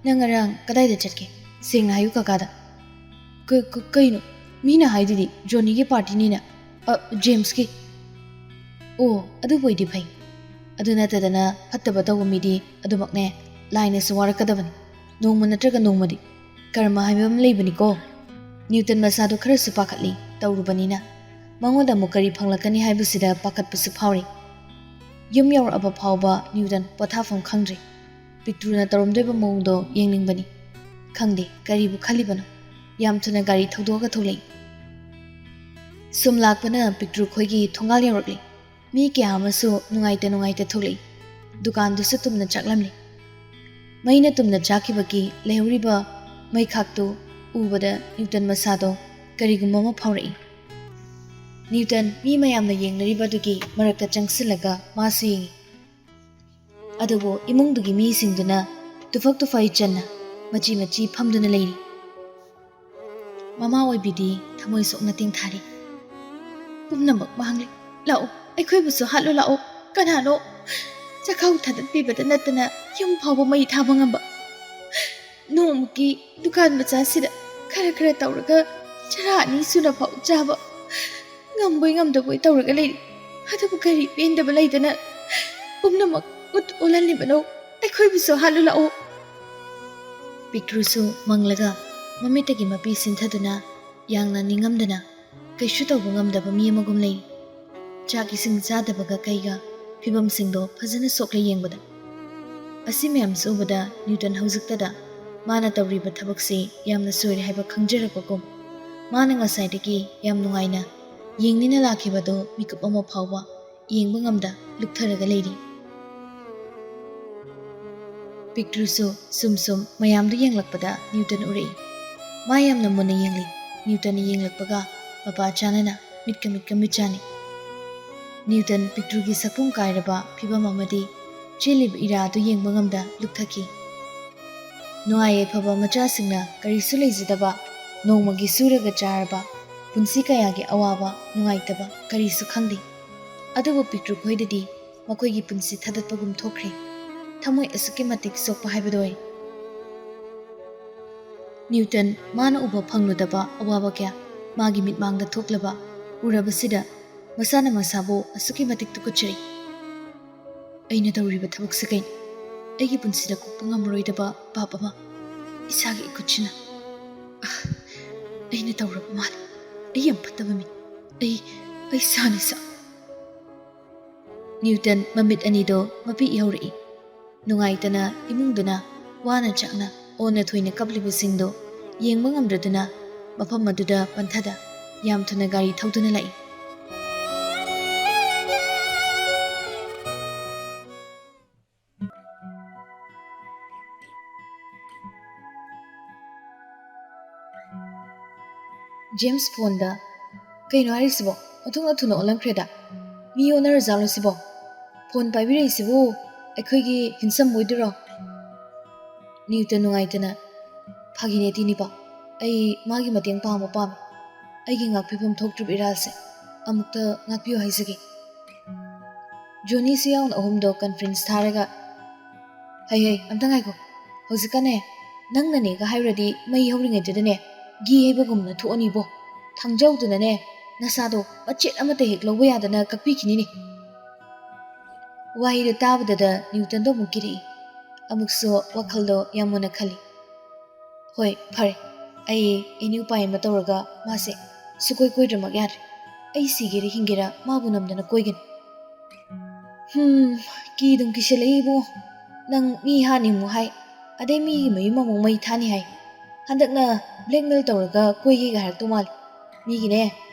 ꯅꯪ ꯉꯔꯥꯡ ꯀꯗꯥꯏꯗ ꯆꯠꯀꯦ? ꯁꯦꯡꯅ ꯍꯥꯏꯌꯨ ꯀꯀꯥꯗ꯫" "ꯀ-, ꯀ-, ꯀꯩꯅꯣ? ꯃꯤꯅ ꯍꯥꯏꯗꯨꯗꯤ ꯖꯣꯅꯤꯒꯤ ꯄꯥꯔꯇꯤꯅꯤꯅ꯫ ꯑ, ꯖꯦꯝꯁꯀꯤ꯫" "ꯑꯣ, ꯑꯗꯨꯕꯨ ꯑꯣꯏꯗꯤ ꯐꯩ꯫ ꯑꯗꯨ ꯅꯠꯇꯗꯅ ꯐꯠꯇꯕ ꯇꯧꯕ ꯃꯤꯗꯤ ꯑꯗꯨꯃꯛꯅꯦ, ꯂꯥꯏꯅꯁꯨ ꯋꯥꯔꯛꯀꯗꯕꯅꯤ꯫ ꯅꯣꯡꯃ ꯅꯠꯇ꯭ꯔꯒ ꯅꯣꯡꯃꯗꯤ ꯀꯔꯃ ꯍꯥꯏꯕ ꯑꯃ ꯂꯩꯕꯅꯤꯀꯣ꯫" ꯅ꯭ꯌꯨꯇꯟ ꯃꯁꯥꯗꯣ ꯈꯔꯁꯨ ꯄꯥꯈꯠꯂꯤ, ꯇꯧꯔꯨꯕꯅꯤꯅ꯫ ꯃꯉꯣꯟꯗ ꯑꯃꯨꯛ ꯀꯔꯤ ꯐꯪꯂꯛꯀꯅꯤ ꯍꯥꯏꯕꯁꯤꯗ ꯄꯥꯈꯠꯄꯁꯨ ꯐꯥꯎꯔꯤ꯫ ꯌꯨꯝ ꯌꯧꯔꯛꯑꯕ ꯐꯥꯎꯕ ꯅ꯭ꯌꯨꯇꯟ ꯄꯣꯊꯥꯐꯝ ꯈꯪꯗ꯭ꯔꯤ꯫ ꯄꯤꯛꯇ꯭ꯔꯨꯅ ꯇꯧꯔꯝꯗꯣꯏꯕ ꯃꯑꯣꯡꯗꯣ ꯌꯦꯡꯅꯤꯡꯕꯅꯤ꯫ ꯈꯪꯗꯦ ꯀꯔꯤꯕꯨ ꯈꯜꯂꯤꯕꯅꯣ꯫ ꯌꯥꯝ ꯊꯨꯅ ꯒꯥꯔꯤ ꯊꯧꯗꯣꯛꯑꯒ ꯊꯣꯛꯂꯛꯏ꯫ ꯁꯨꯝ ꯂꯥꯛꯄꯅ ꯄꯤꯛꯇ꯭ꯔꯨ ꯈꯣꯏꯒꯤ ꯊꯣꯡꯒꯥꯜ ꯌꯧꯔꯛꯂꯤ꯫ ꯃꯤ ꯀꯌꯥ ꯑꯃꯁꯨ ꯅꯨꯡꯉꯥꯏꯇ ꯅꯨꯡꯉꯥꯏꯇ ꯊꯣꯛꯂꯛꯏ꯫ ꯗꯨꯀꯥꯟꯗꯨꯁꯨ ꯇꯨꯝꯅ ꯆꯥꯛꯂꯝꯂꯤ꯫ ꯃꯩꯅ ꯇꯨꯝꯅ ꯆꯥꯛꯈꯤꯕꯒꯤ ꯂꯩꯍꯧꯔꯤꯕ ꯃꯩꯈꯥꯛꯇꯨ ꯎꯕꯗ ꯅ꯭ꯌꯨꯇꯟ ꯃꯁꯥꯗꯣ ꯀꯔꯤꯒꯨꯝꯕ ꯑꯃ ꯐꯥꯎꯔꯛꯏ꯫ ꯅ꯭ꯌꯨꯇꯟ ꯃꯤ ꯃꯌꯥꯝꯅ ꯌꯦꯡꯅꯔꯤꯕꯗꯨꯒꯤ ꯃꯔꯛꯇ ꯆꯪꯁꯤꯜꯂꯒ ꯃꯥꯁꯨ ꯌꯦꯡꯉꯤ꯫ ꯑꯗꯨꯕꯨ ꯏꯃꯨꯡꯗꯨꯒꯤ ꯃꯤꯁꯤꯡꯗꯨꯅ ꯇꯨꯐꯛ ꯇꯨꯐꯩ ꯆꯟꯅ ꯃꯆꯤ ꯃꯆꯤ ꯐꯝꯗꯨꯅ ꯂꯩꯔꯤ꯫ ꯃꯃꯥ ꯑꯣꯏꯕꯤꯗꯤ ꯊꯃꯣꯏ ꯁꯣꯛꯅ ꯇꯦꯡꯊꯥꯔꯤ꯫ ꯄꯨꯝꯅꯃꯛ ꯃꯥꯡꯂꯦ꯫ ꯂꯥꯛꯑꯣ, ꯑꯩꯈꯣꯏꯕꯨꯁꯨ ꯍꯥꯠꯂꯣ ꯂꯥꯛꯑꯣ꯫ ꯀꯅꯥꯅꯣ? ꯆꯥꯛꯈꯥꯎ ꯊꯥꯗꯠꯄꯤꯕꯗ ꯅꯠꯇꯅ ꯌꯨꯝ ꯐꯥꯎꯕ ꯃꯩ ꯊꯥꯕ ꯉꯝꯕ꯫ ꯅꯣꯡꯃꯒꯤ ꯗꯨꯀꯥꯟ ꯃꯆꯥꯁꯤꯗ ꯈꯔ ꯈꯔ ꯇꯧꯔꯒ ꯆꯔꯥ ꯑꯅꯤ ꯁꯨꯅ ꯐꯥꯎ ꯆꯥꯕ ꯉꯝꯕꯣꯏ ꯉꯝꯗꯕꯣꯏ ꯇꯧꯔꯒ ꯂꯩꯔꯤ꯫ ꯑꯗꯨꯕꯨ ꯀꯔꯤ ꯄꯦꯟꯗꯕ ꯂꯩꯗꯅ ꯄꯨꯝꯅꯃꯛ ꯎꯠ ꯑꯣꯜꯍꯜꯂꯤꯕꯅꯣ? ꯑꯩꯈꯣꯏꯕꯨꯁꯨ ꯍꯥꯠꯂꯨ ꯂꯥꯛꯑꯣ꯫ ꯄꯤꯛꯇ꯭ꯔꯨꯁꯨ ꯃꯪꯂꯒ ꯃꯃꯤꯠꯇꯒꯤ ꯃꯄꯤ ꯁꯤꯟꯊꯗꯨꯅ ꯌꯥꯝꯅ ꯅꯤꯡꯉꯝꯗꯅ ꯀꯩꯁꯨ ꯇꯧꯕ ꯉꯝꯗꯕ ꯃꯤ ꯑꯃꯒꯨꯝ ꯂꯩ꯫ ꯆꯥꯛ ꯏꯁꯤꯡ ꯆꯥꯗꯕꯒ ꯀꯩꯒ ꯐꯤꯕꯝꯁꯤꯡꯗꯣ ꯐꯖꯅ ꯁꯣꯛꯂꯦ ꯌꯦꯡꯕꯗ꯫ ꯑꯁꯤ ꯃꯌꯥꯝꯁꯨ ꯎꯕꯗ ꯅ꯭ꯌꯨꯇꯟ ꯍꯧꯖꯤꯛꯇꯗ ꯃꯥꯅ ꯇꯧꯔꯤꯕ ꯊꯕꯛꯁꯤ ꯌꯥꯝꯅ ꯁꯣꯏꯔꯦ ꯍꯥꯏꯕ ꯈꯪꯖꯔꯛꯄꯒꯨꯝ, ꯃꯥꯅ ꯉꯁꯥꯏꯗꯒꯤ ꯌꯥꯝ ꯅꯨꯡꯉꯥꯏꯅ ꯌꯦꯡꯅꯤꯅ ꯂꯥꯛꯈꯤꯕꯗꯣ ꯃꯤꯀꯨꯞ ꯑꯃ ꯐꯥꯎꯕ ꯌꯦꯡꯕ ꯉꯝꯗ ꯂꯨꯞꯊꯔꯒ ꯂꯩꯔꯤ꯫ ꯄꯤꯛꯇ꯭ꯔꯨꯁꯨ ꯁꯨꯝ ꯁꯨꯝ ꯃꯌꯥꯝꯗꯨ ꯌꯦꯡꯂꯛꯄꯗ ꯅ꯭ꯌꯨꯇꯟ ꯎꯔꯛꯏ꯫ ꯃꯥ ꯌꯥꯝꯅ ꯃꯨꯟꯅ ꯌꯦꯡꯂꯤ꯫ ꯅ꯭ꯌꯨꯇꯟꯅ ꯌꯦꯡꯂꯛꯄꯒ ꯃꯄꯥ ꯆꯥꯅꯅ ꯃꯤꯠꯀ ꯃꯤꯠꯀ ꯃꯤꯠ ꯆꯥꯅꯩ꯫ ꯅ꯭ꯌꯨꯇꯟ ꯄꯤꯛꯇ꯭ꯔꯨꯒꯤ ꯁꯛꯐꯝ ꯀꯥꯏꯔꯕ ꯐꯤꯕꯝ ꯑꯃꯗꯤ ꯆꯦꯜꯂꯤꯕ ꯏꯔꯥ ꯑꯗꯨ ꯌꯦꯡꯕ ꯉꯝꯗ ꯂꯨꯞꯊꯈꯤ꯫ ꯅꯨꯡꯉꯥꯏ ꯌꯥꯏꯐꯕ ꯃꯆꯥꯁꯤꯡꯅ ꯀꯔꯤꯁꯨ ꯂꯩꯖꯗꯕ, ꯅꯣꯡꯃꯒꯤ ꯁꯨꯔꯒ ꯆꯥꯔꯕ ꯄꯨꯟꯁꯤ ꯀꯌꯥꯒꯤ ꯑꯋꯥꯕ ꯅꯨꯡꯉꯥꯏꯇꯕ ꯀꯔꯤꯁꯨ ꯈꯪꯗꯦ꯫ ꯑꯗꯨꯕꯨ ꯄꯤꯛꯇ꯭ꯔꯨ ꯈꯣꯏꯗꯗꯤ ꯃꯈꯣꯏꯒꯤ ꯄꯨꯟꯁꯤ ꯊꯥꯗꯠꯄꯒꯨꯝ ꯊꯣꯛꯈ꯭ꯔꯦ꯫ ꯊꯃꯣꯏ ꯑꯁꯨꯛꯀꯤ ꯃꯇꯤꯛ ꯁꯣꯛꯄ ꯍꯥꯏꯕꯗꯨ ꯑꯣꯏ꯫ ꯅ꯭ꯌꯨꯇꯟ ꯃꯥꯅ ꯎꯕ ꯐꯪꯂꯨꯗꯕ ꯑꯋꯥꯕ ꯀꯌꯥ ꯃꯥꯒꯤ ꯃꯤꯠꯃꯥꯡꯗ ꯊꯣꯛꯂꯕ ꯎꯔꯕꯁꯤꯗ ꯃꯁꯥꯅ ꯃꯁꯥꯕꯨ ꯑꯁꯨꯛꯀꯤ ꯃꯇꯤꯛ ꯇꯨꯀꯠꯆꯔꯤ꯫ ꯑꯩꯅ ꯇꯧꯔꯤꯕ ꯊꯕꯛꯁꯤ ꯀꯩꯅꯣ? ꯑꯩꯒꯤ ꯄꯨꯟꯁꯤꯗ ꯀꯣꯛꯄ ꯉꯝꯃꯔꯣꯏꯗꯕ ꯄꯥꯞ ꯑꯃ ꯏꯁꯥꯒꯤ ꯏꯈꯨꯠꯁꯤꯅ꯫ ꯑꯥ, ꯑꯩꯅ ꯇꯧꯔꯕ ꯃꯥꯜꯂꯦ꯫ ꯑꯩ ꯌꯥꯝ ꯐꯠꯇꯕ ꯃꯤ꯫ ꯑꯩ, ꯑꯩ ꯁꯥꯅꯤ ꯁꯥ꯫ ꯅ꯭ꯌꯨꯇꯟ ꯃꯃꯤꯠ ꯑꯅꯤꯗꯣ ꯃꯄꯤ ꯏꯍꯧꯔꯛꯏ꯫ ꯅꯨꯡꯉꯥꯏꯇꯅ ꯏꯃꯨꯡꯗꯨꯅ ꯋꯥꯅ ꯆꯥꯛꯅ ꯑꯣꯟꯅ ꯊꯣꯏꯅ ꯀꯞꯂꯤꯕꯁꯤꯡꯗꯣ ꯌꯦꯡꯕ ꯉꯝꯗ꯭ꯔꯗꯨꯅ ꯃꯐꯝ ꯑꯗꯨꯗ ꯄꯟꯊꯗ ꯌꯥꯝ ꯊꯨꯅ ꯒꯥꯔꯤ ꯊꯧꯗꯨꯅ ꯂꯥꯛꯏ꯫ ꯖꯦꯝꯁ ꯐꯣꯟꯗ, "ꯀꯩꯅꯣ ꯍꯥꯏꯔꯤꯁꯤꯕꯣ? ꯑꯣꯟꯊꯣꯛꯅ ꯊꯨꯅ ꯑꯣꯜꯂꯝꯈ꯭ꯔꯦꯗ꯫ ꯃꯤ ꯑꯣꯟꯅꯔꯖꯥꯠꯂꯣ ꯁꯤꯕꯣ? ꯐꯣꯟ ꯄꯥꯏꯕꯤꯔꯛꯏꯁꯤꯕꯨ ꯑꯩꯈꯣꯏꯒꯤ ꯍꯦꯟꯁꯝ ꯑꯣꯏꯗꯣꯏꯔꯣ?" ꯅ꯭ꯌꯨꯇꯟ ꯅꯨꯡꯉꯥꯏꯇꯅ, "ꯐꯥꯒꯤꯅꯦ ꯇꯤꯅꯤꯄꯥ, ꯑꯩ ꯃꯥꯒꯤ ꯃꯇꯦꯡ ꯄꯥꯡꯕ ꯄꯥꯝꯃꯤ꯫ ꯑꯩꯒꯤ ꯉꯥꯛꯄꯤꯐꯝ ꯊꯣꯛꯇ꯭ꯔꯤꯕ ꯏꯔꯥꯜꯁꯦ ꯑꯃꯨꯛꯇ ꯉꯥꯛꯄꯤꯌꯨ ꯍꯥꯏꯖꯒꯦ꯫" ꯖꯣꯅꯤꯁꯨ ꯌꯥꯎꯅ ꯑꯍꯨꯝꯗꯣ ꯀꯟꯐ꯭ꯔꯦꯟꯁ ꯊꯥꯔꯒ, "ꯍꯩ ꯍꯩ, ꯑꯝꯇ ꯉꯥꯏꯈꯣ꯫ ꯍꯧꯖꯤꯛꯀꯅꯦ ꯅꯪꯅꯅꯦꯒ ꯍꯥꯏꯔꯨꯔꯗꯤ ꯃꯩ ꯍꯧꯔꯤꯉꯩꯗꯨꯗꯅꯦ ꯘꯤ ꯍꯩꯕꯒꯨꯝꯅ ꯊꯣꯛꯑꯅꯤꯕꯣ꯫ ꯊꯥꯡꯖꯧꯗꯨꯅꯅꯦ ꯅꯁꯥꯗꯣ ꯃꯆꯦꯠ ꯑꯃꯠꯇ ꯍꯦꯛ ꯂꯧꯕ ꯌꯥꯗꯅ ꯀꯛꯄꯤꯈꯤꯅꯤꯅꯦ꯫ ꯋꯥꯍꯩꯗꯣ ꯇꯥꯕꯗꯗ ꯅ꯭ꯌꯨꯇꯟꯗꯣ ꯑꯃꯨꯛ ꯀꯤꯔꯛꯏ꯫ ꯑꯃꯨꯛꯁꯨ ꯋꯥꯈꯜꯗꯣ ꯌꯥꯝ ꯃꯨꯟꯅ ꯈꯜꯂꯤ꯫ ꯍꯣꯏ, ꯐꯔꯦ, ꯑꯩ ꯑꯦꯅꯤ ꯎꯄꯥꯏ ꯑꯃ ꯇꯧꯔꯒ ꯃꯥꯁꯦ ꯁꯨꯀꯣꯏ ꯀꯣꯏꯗ꯭ꯔꯃꯛ ꯌꯥꯗ꯭ꯔꯦ꯫ ꯑꯩ ꯁꯤꯒꯦꯔꯥ ꯍꯤꯡꯒꯦꯔꯥ ꯃꯥꯕꯨ ꯅꯝꯗꯅ ꯀꯣꯏꯒꯅꯤ꯫ ꯍꯨꯝ, ꯀꯤꯗꯨꯝ ꯀꯤꯁꯤꯜꯂꯛꯏ ꯏꯕꯨꯡꯉꯣ꯫ ꯅꯪ ꯃꯤ ꯍꯥꯠꯅꯤ ꯑꯃꯨꯛ ꯍꯥꯏ, ꯑꯗꯩ ꯃꯤꯒꯤ ꯃꯌꯨꯝ ꯑꯃꯨꯛ ꯃꯩ ꯊꯥꯅꯤ ꯍꯥꯏ꯫ ꯍꯟꯗꯛꯅ ꯕ꯭ꯂꯦꯛꯃꯦꯜ ꯇꯧꯔꯒ ꯀꯣꯏꯒꯦꯒ ꯍꯥꯏꯔꯛꯇꯧ ꯃꯥꯜꯂꯤ꯫ ꯃꯤꯒꯤꯅꯦ,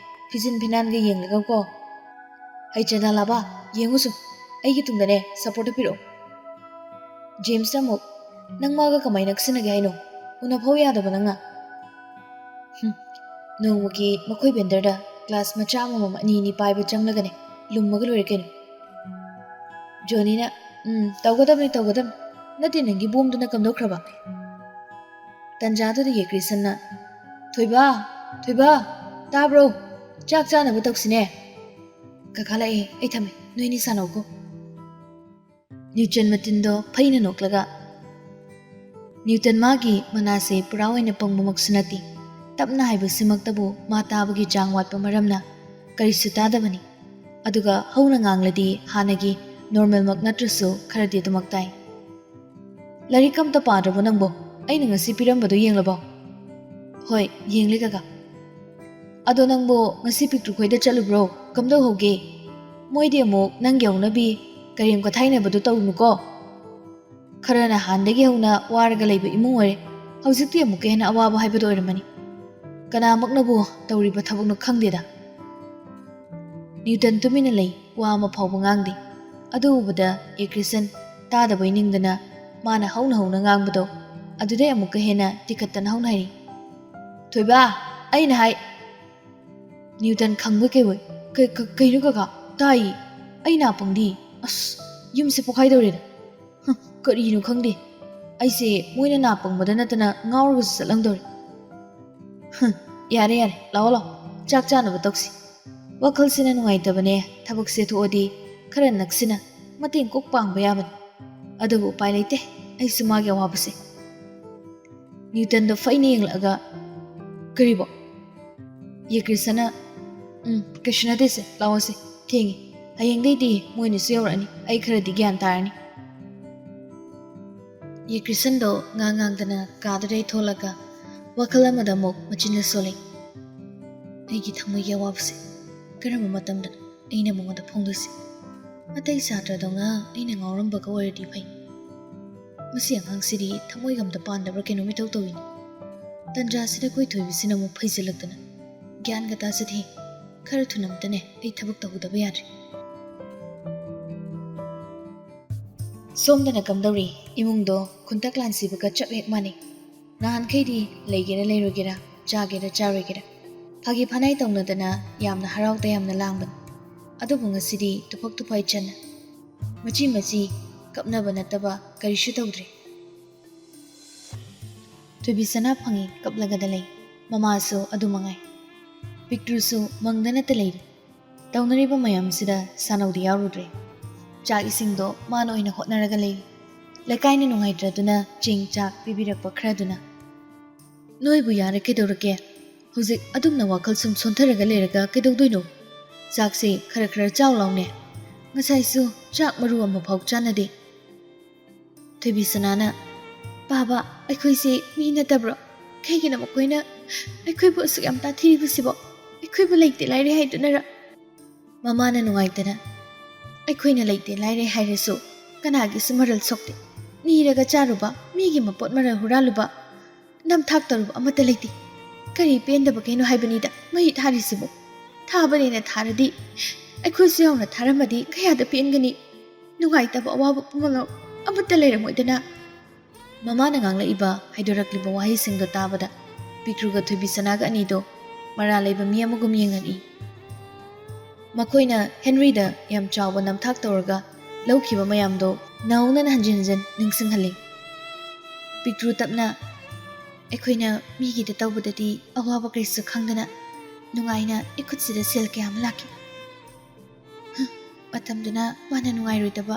ꯐꯤꯖꯤꯟ ꯐꯤꯅꯥꯟꯒ ꯌꯦꯡꯂꯒꯀꯣ꯫ ꯍꯩꯆꯟꯅ ꯂꯥꯕ, ꯌꯦꯡꯉꯨꯁꯨ, ꯑꯩꯒꯤ ꯇꯨꯡꯗꯅꯦ ꯁꯞꯄꯣꯔꯠꯇ ꯄꯤꯔꯛꯑꯣ꯫ ꯖꯦꯝꯁꯇ ꯑꯃꯨꯛ, ꯅꯪ ꯃꯥꯒ ꯀꯃꯥꯏꯅ ꯅꯛꯁꯤꯟꯅꯒꯦ ꯍꯥꯏꯅꯣ? ꯎꯅꯐꯥꯎ ꯌꯥꯗꯕ ꯅꯪꯅ? ꯍꯨꯝ, ꯅꯣꯡꯃꯒꯤ ꯃꯈꯣꯏ ꯕꯦꯟꯗꯔꯗ ꯒ꯭ꯂꯥꯁ ꯃꯆꯥ ꯑꯃꯃꯝ ꯑꯅꯤ ꯑꯅꯤ ꯄꯥꯏꯕ ꯆꯪꯂꯒꯅꯦ ꯂꯨꯝꯃꯒ ꯂꯣꯏꯔꯦ ꯀꯩꯅꯣ꯫ ꯖꯣꯅꯤꯅ, ꯎꯝ, ꯇꯧꯒꯗꯕꯅꯤ, ꯇꯧꯒꯗꯕꯅꯤ꯫ ꯅꯠꯇꯦ, ꯅꯪꯒꯤ ꯕꯣꯝꯗꯨꯅ ꯀꯝꯗꯧꯈ꯭ꯔꯕ? ꯇꯟꯖꯥꯗꯨꯗ ꯌꯦꯀ꯭ꯔꯤꯁꯟꯅ, ꯊꯣꯏꯕ, ꯊꯣꯏꯕ, ꯇꯥꯕ꯭ꯔꯣ? ꯆꯥꯛ ꯆꯥꯅꯕ ꯇꯧꯁꯤꯅꯦ꯫ ꯀꯀꯥ ꯂꯥꯛꯑꯦ, ꯑꯩ ꯊꯝꯃꯦ, ꯅꯣꯏꯅꯤ ꯁꯥꯟꯅꯧꯀꯣ꯫ ꯅ꯭ꯌꯨꯇꯟ ꯃꯇꯤꯟꯗꯣ ꯐꯩꯅ ꯅꯣꯛꯂꯒ, ꯅ꯭ꯌꯨꯇꯟ ꯃꯥꯒꯤ ꯃꯅꯥꯁꯦ ꯄꯨꯔꯥ ꯑꯣꯏꯅ ꯄꯪꯕꯃꯛꯁꯨ ꯅꯠꯇꯦ꯫ ꯇꯞꯅ ꯍꯥꯏꯕꯁꯤꯃꯛꯇꯕꯨ ꯃꯥ ꯇꯥꯕꯒꯤ ꯆꯥꯡ ꯋꯥꯠꯄ ꯃꯔꯝꯅ ꯀꯔꯤꯁꯨ ꯇꯥꯗꯕꯅꯤ꯫ ꯑꯗꯨꯒ ꯍꯧꯅ ꯉꯥꯡꯂꯗꯤ ꯍꯥꯟꯅꯒꯤ ꯅꯣꯔꯃꯦꯜꯃꯛ ꯅꯠꯇ꯭ꯔꯁꯨ ꯈꯔꯗꯤ ꯑꯗꯨꯃꯛ ꯇꯥꯏ꯫ ꯂꯥꯏꯔꯤꯛ ꯑꯝꯇ ꯄꯥꯗ꯭ꯔꯕꯣ ꯅꯪꯕꯣ? ꯑꯩꯅ ꯉꯁꯤ ꯄꯤꯔꯝꯕꯗꯣ ꯌꯦꯡꯂꯕꯣ? ꯍꯣꯏ, ꯌꯦꯡꯂꯦ ꯀꯀꯥ꯫ ꯑꯗꯣ ꯅꯪꯕꯣ ꯉꯁꯤ ꯄꯤꯛꯇ꯭ꯔꯨꯈꯣꯏꯗ ꯆꯠꯂꯨꯕ꯭ꯔꯣ? ꯀꯝꯗꯧꯍꯧꯒꯦ? ꯃꯣꯏꯗꯤ ꯑꯃꯨꯛ ꯅꯪꯒꯤ ꯍꯧꯅꯕꯤ ꯀꯔꯦꯝ ꯀꯊꯥꯏꯅꯕꯗꯣ ꯇꯧꯅꯨꯀꯣ꯫ ꯈꯔꯅ ꯍꯥꯟꯗꯒꯤ ꯍꯧꯅ ꯋꯥꯔꯒ ꯂꯩꯕ ꯏꯃꯨꯡ ꯑꯣꯏꯔꯦ꯫ ꯍꯧꯖꯤꯛꯇꯤ ꯑꯃꯨꯛꯀ ꯍꯦꯟꯅ ꯑꯋꯥꯕ ꯍꯥꯏꯕꯗꯣ ꯑꯣꯏꯔꯝꯃꯅꯤ꯫ ꯀꯅꯥꯃꯛꯅꯕꯨ ꯇꯧꯔꯤꯕ ꯊꯕꯛꯅꯣ ꯈꯪꯗꯦꯗ꯫ ꯅ꯭ꯌꯨꯇꯟ ꯇꯨꯃꯤꯟꯅ ꯂꯩ, ꯋꯥ ꯑꯃ ꯐꯥꯎꯕ ꯉꯥꯡꯗꯦ꯫ ꯑꯗꯨ ꯎꯕꯗ ꯑꯦꯀ꯭ꯔꯤꯁꯟ ꯇꯥꯗꯕꯣꯏ ꯅꯤꯡꯗꯅ ꯃꯥꯅ ꯍꯧꯅ ꯍꯧꯅ ꯉꯥꯡꯕꯗꯣ ꯑꯗꯨꯗꯩ ꯑꯃꯨꯛꯀ ꯍꯦꯟꯅ ꯇꯤꯈꯠꯇꯅ ꯍꯧꯅ ꯍꯥꯏꯔꯤ, "ꯊꯣꯏꯕ, ꯑꯩꯅ ꯍꯥꯏ!" ꯅ꯭ꯌꯨꯇꯟ ꯈꯪꯕꯣꯏ ꯀꯩꯕꯣꯏ, "ꯀ-, ꯀ-, ꯀꯩꯅꯣ ꯀꯀꯥ? ꯇꯥꯏ, ꯑꯩ ꯅꯥ ꯄꯪꯗꯤ꯫ ꯑꯁ, ꯌꯨꯝꯁꯦ ꯄꯣꯛꯈꯥꯏꯗꯧꯔꯦꯗ꯫ ꯍ, ꯀꯔꯤꯅꯣ ꯈꯪꯗꯦ꯫ ꯑꯩꯁꯦ ꯃꯣꯏꯅ ꯅꯥ ꯄꯪꯕꯗ ꯅꯠꯇꯅ ꯉꯥꯎꯔꯒꯁꯨ ꯆꯠꯂꯝꯗꯧꯔꯦ꯫ ꯍ, ꯌꯥꯔꯦ, ꯌꯥꯔꯦ, ꯂꯥꯛꯑꯣ, ꯂꯥꯛꯑꯣ, ꯆꯥꯛ ꯆꯥꯅꯕ ꯇꯧꯁꯤ꯫ ꯋꯥꯈꯜꯁꯤꯅ ꯅꯨꯡꯉꯥꯏꯇꯕꯅꯦ, ꯊꯕꯛꯁꯦ ꯊꯣꯛꯑꯗꯤ ꯈꯔ ꯅꯛꯁꯤꯟꯅ ꯃꯇꯦꯡ ꯀꯣꯛ ꯄꯥꯡꯕ ꯌꯥꯕꯅꯤ꯫ ꯑꯗꯨꯕꯨ ꯎꯄꯥꯏ ꯂꯩꯇꯦ, ꯑꯩꯁꯨ ꯃꯥꯒꯤ ꯑꯋꯥꯕꯁꯦ"꯫ ꯅ꯭ꯌꯨꯇꯟꯗꯣ ꯐꯩꯅ ꯌꯦꯡꯂꯛꯑꯒ, "ꯀꯔꯤꯕꯣ?" ꯌꯦꯀ꯭ꯔꯤꯁꯅ, "ꯎꯝ, ꯀꯩꯁꯨ ꯅꯠꯇꯦꯁꯦ, ꯂꯥꯛꯑꯣꯁꯦ, ꯊꯦꯡꯉꯦ꯫ ꯍꯌꯦꯡꯗꯩꯗꯤ ꯃꯣꯏꯅꯁꯨ ꯌꯧꯔꯛꯑꯅꯤ, ꯑꯩ ꯈꯔꯗꯤ ꯒ꯭ꯌꯥꯟ ꯇꯥꯔꯅꯤ꯫" ꯌꯦꯀ꯭ꯔꯤꯁꯟꯗꯣ ꯉꯥꯡ ꯉꯥꯡꯗꯅ ꯀꯥꯗꯨꯗꯩ ꯊꯣꯛꯂꯒ ꯋꯥꯈꯜ ꯑꯃꯗ ꯑꯃꯨꯛ ꯃꯆꯤꯟꯗ ꯁꯣꯜꯂꯤ꯫ "ꯑꯩꯒꯤ ꯊꯃꯣꯏꯒꯤ ꯑꯋꯥꯕꯁꯦ ꯀꯔꯝꯕ ꯃꯇꯝꯗꯅꯣ ꯑꯩꯅ ꯃꯉꯣꯟꯗ ꯐꯣꯡꯗꯣꯏꯁꯦ? ꯑꯇꯩ ꯁꯥꯇ꯭ꯔꯗꯧꯅ ꯑꯩꯅ ꯉꯥꯎꯔꯝꯕꯒ ꯑꯣꯏꯔꯗꯤ ꯐꯩ꯫ ꯃꯁꯤ ꯑꯉꯥꯡꯁꯤꯗꯤ ꯊꯃꯣꯏꯒ ꯑꯝꯇ ꯄꯥꯟꯗꯕ꯭ꯔꯥ ꯀꯩꯅꯣꯝ ꯏꯇꯧ ꯇꯧꯏꯅꯦ꯫ ꯇꯟꯖꯥꯁꯤꯗ ꯑꯩꯈꯣꯏ ꯊꯣꯏꯕꯤꯁꯤꯅ ꯑꯃꯨꯛ ꯐꯩꯖꯤꯜꯂꯛꯇꯅ꯫ ꯒ꯭ꯌꯥꯟꯒ ꯇꯥꯖꯗꯦ꯫ ꯈꯔ ꯊꯨꯅ ꯑꯝꯇꯅꯦ ꯑꯩ ꯊꯕꯛ ꯇꯧꯍꯧꯗꯕ ꯌꯥꯗ꯭ꯔꯦ꯫" ꯁꯣꯝꯗꯅ ꯀꯝꯗꯧꯔꯤ? ꯏꯃꯨꯡꯗꯣ ꯈꯨꯟꯇꯛ ꯂꯥꯟꯁꯤꯕꯒ ꯆꯞ ꯍꯦꯛ ꯃꯥꯟꯅꯩ꯫ ꯅꯍꯥꯟꯈꯩꯗꯤ ꯂꯩꯒꯦꯔꯥ ꯂꯩꯔꯣꯏꯒꯦꯔꯥ, ꯆꯥꯒꯦꯔꯥ ꯆꯥꯔꯣꯏꯒꯦꯔꯥ, ꯐꯥꯒꯤ ꯐꯅꯥꯏ ꯇꯧꯅꯗꯅ ꯌꯥꯝꯅ ꯍꯔꯥꯎ ꯇꯌꯥꯝꯅ ꯂꯥꯡꯕꯅꯤ꯫ ꯑꯗꯨꯕꯨ ꯉꯁꯤꯗꯤ ꯇꯨꯐꯛ ꯇꯨꯐꯥꯏ ꯆꯟꯅ ꯃꯆꯤ ꯃꯆꯤ ꯀꯞꯅꯕ ꯅꯠꯇꯕ ꯀꯔꯤꯁꯨ ꯇꯧꯗ꯭ꯔꯦ꯫ ꯊꯣꯏꯕꯤꯁꯅꯥ ꯐꯪꯉꯤ ꯀꯞꯂꯒꯗ ꯂꯩ꯫ ꯃꯃꯥꯁꯨ ꯑꯗꯨ ꯃꯉꯥꯏ꯫ ꯄꯤꯛꯇ꯭ꯔꯨꯁꯨ ꯃꯪꯗꯅꯇ ꯂꯩꯔꯤ꯫ ꯇꯧꯅꯔꯤꯕ ꯃꯌꯥꯝꯁꯤꯗ ꯁꯥꯅꯧꯗꯤ ꯌꯥꯎꯔꯨꯗ꯭ꯔꯦ꯫ ꯆꯥꯛ ꯏꯁꯤꯡꯗꯣ ꯃꯥꯅ ꯑꯣꯏꯅ ꯍꯣꯠꯅꯔꯒ ꯂꯩꯔꯤ꯫ ꯂꯩꯀꯥꯏꯅ ꯅꯨꯡꯉꯥꯏꯇ꯭ꯔꯗꯨꯅ ꯆꯦꯡ ꯆꯥꯛ ꯄꯤꯕꯤꯔꯛꯄ ꯈꯔꯗꯨꯅ꯫ "ꯅꯣꯏꯕꯨ ꯌꯥꯔꯦ ꯀꯩꯗꯧꯔꯒꯦ? ꯍꯧꯖꯤꯛ ꯑꯗꯨꯝꯅ ꯋꯥꯈꯜ ꯁꯨꯝ ꯁꯣꯟꯊꯔꯒ ꯂꯩꯔꯒ ꯀꯩꯗꯧꯗꯣꯏꯅꯣ? ꯆꯥꯛꯁꯦ ꯈꯔ ꯈꯔ ꯆꯥꯎ ꯂꯥꯎꯅꯦ꯫ ꯉꯁꯥꯏꯁꯨ ꯆꯥꯛ ꯃꯔꯨ ꯑꯃꯐꯥꯎ ꯆꯥꯟꯅꯗꯦ꯫" ꯊꯣꯏꯕꯤꯁꯅꯥꯅ, "ꯄꯥꯕ, ꯑꯩꯈꯣꯏꯁꯦ ꯃꯤ ꯅꯠꯇꯕ꯭ꯔꯣ? ꯀꯩꯒꯤꯅꯣ ꯃꯈꯣꯏꯅ ꯑꯩꯈꯣꯏꯕꯨ ꯑꯁꯨꯛ ꯌꯥꯝ ꯇꯥꯊꯤꯔꯤꯕꯁꯤꯕꯣ? ꯑꯩꯈꯣꯏꯕꯨ ꯂꯩꯇꯦ ꯂꯥꯏꯔꯦ ꯍꯥꯏꯗꯨꯅꯔ?" ꯃꯃꯥꯅ ꯅꯨꯡꯉꯥꯏꯇꯅ, "ꯑꯩꯈꯣꯏꯅ ꯂꯩꯇꯦ ꯂꯥꯏꯔꯦ ꯍꯥꯏꯔꯁꯨ ꯀꯅꯥꯒꯤꯁꯨ ꯃꯔꯜ ꯁꯣꯛꯇꯦ꯫ ꯅꯤꯔꯒ ꯆꯥꯔꯨꯕ, ꯃꯤꯒꯤ ꯃꯄꯣꯠ ꯃꯔꯜ ꯍꯨꯔꯥꯜꯂꯨꯕ, ꯅꯝꯊꯥꯛ ꯇꯧꯔꯨꯕ ꯑꯃꯠꯇ ꯂꯩꯇꯦ꯫ ꯀꯔꯤ ꯄꯦꯟꯗꯕꯒꯤꯅꯣ ꯍꯥꯏꯕꯅꯤꯗ ꯃꯩ ꯊꯥꯔꯤꯁꯤꯕꯨ? ꯊꯥꯕꯅꯦꯅ ꯊꯥꯔꯗꯤ, ꯑꯩꯈꯣꯏꯁꯨ ꯌꯥꯎꯅ ꯊꯥꯔꯝꯃꯗꯤ ꯀꯌꯥꯗ ꯄꯦꯟꯒꯅꯤ? ꯅꯨꯡꯉꯥꯏꯇꯕ ꯑꯋꯥꯕ ꯄꯨꯝꯅꯃꯛ ꯑꯃꯠꯇ ꯂꯩꯔꯝꯃꯣꯏꯗꯅ꯫" ꯃꯃꯥꯅ ꯉꯥꯡꯂꯛꯏꯕ, ꯍꯥꯏꯗꯣꯔꯛꯂꯤꯕ ꯋꯥꯍꯩꯁꯤꯡꯗꯣ ꯇꯥꯕꯗ ꯄꯤꯛꯇ꯭ꯔꯨꯒ ꯊꯣꯏꯕꯤꯁꯅꯥꯒ ꯑꯅꯤꯗꯣ ꯃꯔꯥꯜ ꯂꯩꯕ ꯃꯤ ꯑꯃꯒꯨꯝ ꯌꯦꯡꯂꯛꯏ꯫ ꯃꯈꯣꯏꯅ ꯍꯦꯟꯔꯤꯗ ꯌꯥꯝ ꯆꯥꯎꯕ ꯅꯝꯊꯥꯛ ꯇꯧꯔꯒ ꯂꯧꯈꯤꯕ ꯃꯌꯥꯝꯗꯣ ꯅꯧꯅ ꯍꯟꯖꯤꯟ ꯍꯟꯖꯤꯟ ꯅꯤꯡꯁꯤꯡꯍꯜꯂꯤ꯫ ꯄꯤꯛꯇ꯭ꯔꯨ ꯇꯞꯅ, "ꯑꯩꯈꯣꯏꯅ ꯃꯤꯒꯤꯗ ꯇꯧꯕꯗꯗꯤ ꯑꯋꯥꯕ ꯀꯔꯤꯁꯨ ꯈꯪꯗꯅ ꯅꯨꯡꯉꯥꯏꯅ ꯏꯈꯨꯠꯁꯤꯗ ꯁꯦꯜ ꯀꯌꯥ ꯑꯃ ꯂꯥꯛꯈꯤ꯫ ꯍ, ꯃꯇꯝꯗꯨꯅ ꯃꯥꯅ ꯅꯨꯡꯉꯥꯏꯔꯣꯏꯗꯕ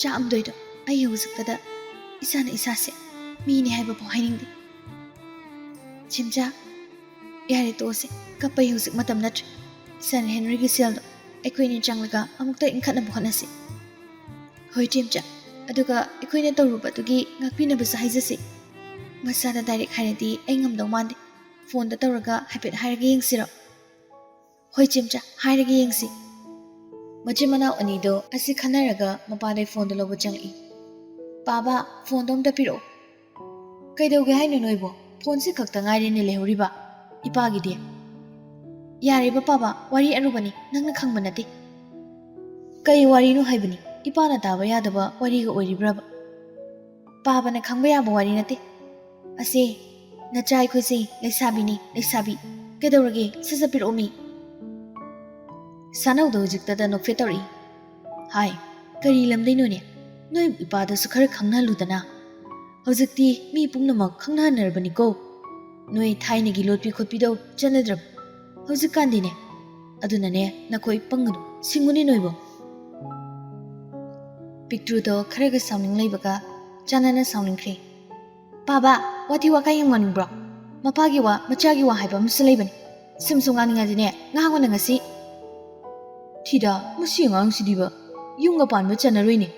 ꯆꯥꯛꯑꯝꯗꯣꯏꯗꯣ ꯑꯩ ꯍꯧꯖꯤꯛꯇꯗ ꯏꯁꯥꯅ ꯏꯁꯥꯁꯦ ꯃꯤꯅꯤ ꯍꯥꯏꯕꯐꯥꯎ ꯍꯥꯏꯅꯤꯡꯗꯦ꯫ ꯆꯦꯝꯆꯥ, ꯌꯥꯔꯦ, ꯇꯣꯛꯑꯁꯦ꯫ ꯀꯞꯄꯩ ꯍꯧꯖꯤꯛ ꯃꯇꯝ ꯅꯠꯇ꯭ꯔꯦ꯫ ꯁꯥꯔ ꯍꯦꯅꯔꯤꯒꯤ ꯁꯦꯜꯗꯣ ꯑꯩꯈꯣꯏꯅꯤ ꯆꯪꯂꯒ ꯑꯃꯨꯛꯇ ꯏꯟꯈꯠꯅꯕ ꯍꯣꯠꯅꯁꯤ꯫ ꯍꯣꯏ ꯆꯦꯝꯆꯥ, ꯑꯗꯨꯒ ꯑꯩꯈꯣꯏꯅ ꯇꯧꯔꯨꯕꯗꯨꯒꯤ ꯉꯥꯛꯄꯤꯅꯕꯁꯨ ꯍꯥꯏꯖꯁꯤ꯫ ꯃꯁꯥꯗ ꯗꯥꯏꯔꯦꯛ ꯍꯥꯏꯔꯗꯤ ꯑꯩ ꯉꯝꯗꯧ ꯃꯥꯟꯗꯦ꯫ ꯐꯣꯟꯗ ꯇꯧꯔꯒ ꯍꯥꯏꯐꯦꯠ ꯍꯥꯏꯔꯒ ꯌꯦꯡꯁꯤꯔꯣ? ꯍꯣꯏ ꯆꯦꯝꯆꯥ, ꯍꯥꯏꯔꯒ ꯌꯦꯡꯁꯤ꯫ ꯃꯆꯤꯟ ꯃꯅꯥꯎ ꯑꯅꯤꯗꯣ ꯑꯁꯤ ꯈꯟꯅꯔꯒ ꯃꯄꯥꯗꯩ ꯐꯣꯟꯗꯣ ꯂꯧꯕ ꯆꯪꯉꯛꯏ꯫ "ꯄꯥꯕ, ꯐꯣꯟꯗꯣ ꯑꯝꯇ ꯄꯤꯔꯛꯑꯣ"꯫ "ꯀꯩꯗꯧꯒꯦ ꯍꯥꯏꯅꯣ ꯅꯣꯏꯕꯣ? ꯐꯣꯟꯁꯤ ꯈꯛꯇ ꯉꯥꯏꯔꯦꯅꯦ ꯂꯩꯍꯧꯔꯤꯕ, ꯏꯄꯥꯒꯤꯗꯤ"꯫ "ꯌꯥꯔꯦꯕ ꯄꯥꯕ, ꯋꯥꯔꯤ ꯑꯔꯨꯕꯅꯤ, ꯅꯪꯅ ꯈꯪꯕ ꯅꯠꯇꯦ"꯫ "ꯀꯩ ꯋꯥꯔꯤꯅꯣ ꯍꯥꯏꯕꯅꯤ? ꯏꯄꯥꯅ ꯇꯥꯕ ꯌꯥꯗꯕ ꯋꯥꯔꯤꯒ ꯑꯣꯏꯔꯤꯕ꯭ꯔꯕ?" "ꯄꯥꯕꯅ ꯈꯪꯕ ꯌꯥꯕ ꯋꯥꯔꯤ ꯅꯠꯇꯦ꯫ ꯑꯁꯦ, ꯅꯆꯥ ꯑꯩꯈꯣꯏꯁꯦ ꯂꯩꯁꯥꯕꯤꯅꯤ, ꯂꯩꯁꯥꯕꯤ꯫ ꯀꯩꯗꯧꯔꯒꯦ? ꯁꯠ ꯁꯠ ꯄꯤꯔꯛꯑꯣ ꯃꯤ"꯫ ꯁꯥꯅꯧꯗꯣ ꯍꯧꯖꯤꯛꯇꯗ ꯅꯣꯛꯐꯦꯠ ꯇꯧꯔꯛꯏ꯫ "ꯍꯥꯏ, ꯀꯔꯤ ꯂꯝꯗꯩꯅꯣꯅꯦ? ꯅꯣꯏ ꯏꯄꯥꯗꯁꯨ ꯈꯔ ꯈꯪꯅꯍꯜꯂꯨꯗꯅ꯫ ꯍꯧꯖꯤꯛꯇꯤ ꯃꯤ ꯄꯨꯝꯅꯃꯛ ꯈꯪꯅꯍꯟꯅꯔꯕꯅꯤꯀꯣ꯫ ꯅꯣꯏ ꯊꯥꯏꯅꯒꯤ ꯂꯣꯠꯄꯤ ꯈꯣꯠꯄꯤꯗꯣ ꯆꯠꯅꯗ꯭ꯔꯕ ꯍꯧꯖꯤꯛꯀꯥꯟꯗꯤꯅꯦ꯫ ꯑꯗꯨꯅꯅꯦ, ꯅꯈꯣꯏ ꯄꯪꯒꯅꯨ, ꯁꯤꯡꯉꯨꯅꯦ ꯅꯣꯏꯕꯣ"꯫ ꯄꯤꯛꯇ꯭ꯔꯨꯗꯣ ꯈꯔꯒ ꯁꯥꯎꯅꯤꯡ ꯂꯩꯕꯒ ꯆꯥꯟꯅꯅ ꯁꯥꯎꯅꯤꯡꯈ꯭ꯔꯦ꯫ "ꯄꯥꯕ, ꯋꯥꯊꯤ ꯋꯥꯀꯥꯏ ꯌꯥꯝ ꯉꯥꯡꯅꯤꯡꯕ꯭ꯔꯣ? ꯃꯄꯥꯒꯤ ꯋꯥ, ꯃꯆꯥꯒꯤ ꯋꯥ ꯍꯥꯏꯕ ꯑꯃꯁꯨ ꯂꯩꯕꯅꯤ꯫ ꯁꯨꯝ ꯁꯨꯝ ꯉꯥꯡꯅꯤꯡꯉꯗꯤꯅꯦ, ꯉꯥꯡꯉꯨꯅ ꯉꯁꯤ"꯫ "ꯊꯤꯗ, ꯃꯁꯤ ꯑꯉꯥꯡꯁꯤꯗꯤꯕ, ꯌꯨꯝꯒ ꯄꯥꯟꯕ ꯆꯟꯅꯔꯣꯏꯅꯦ꯫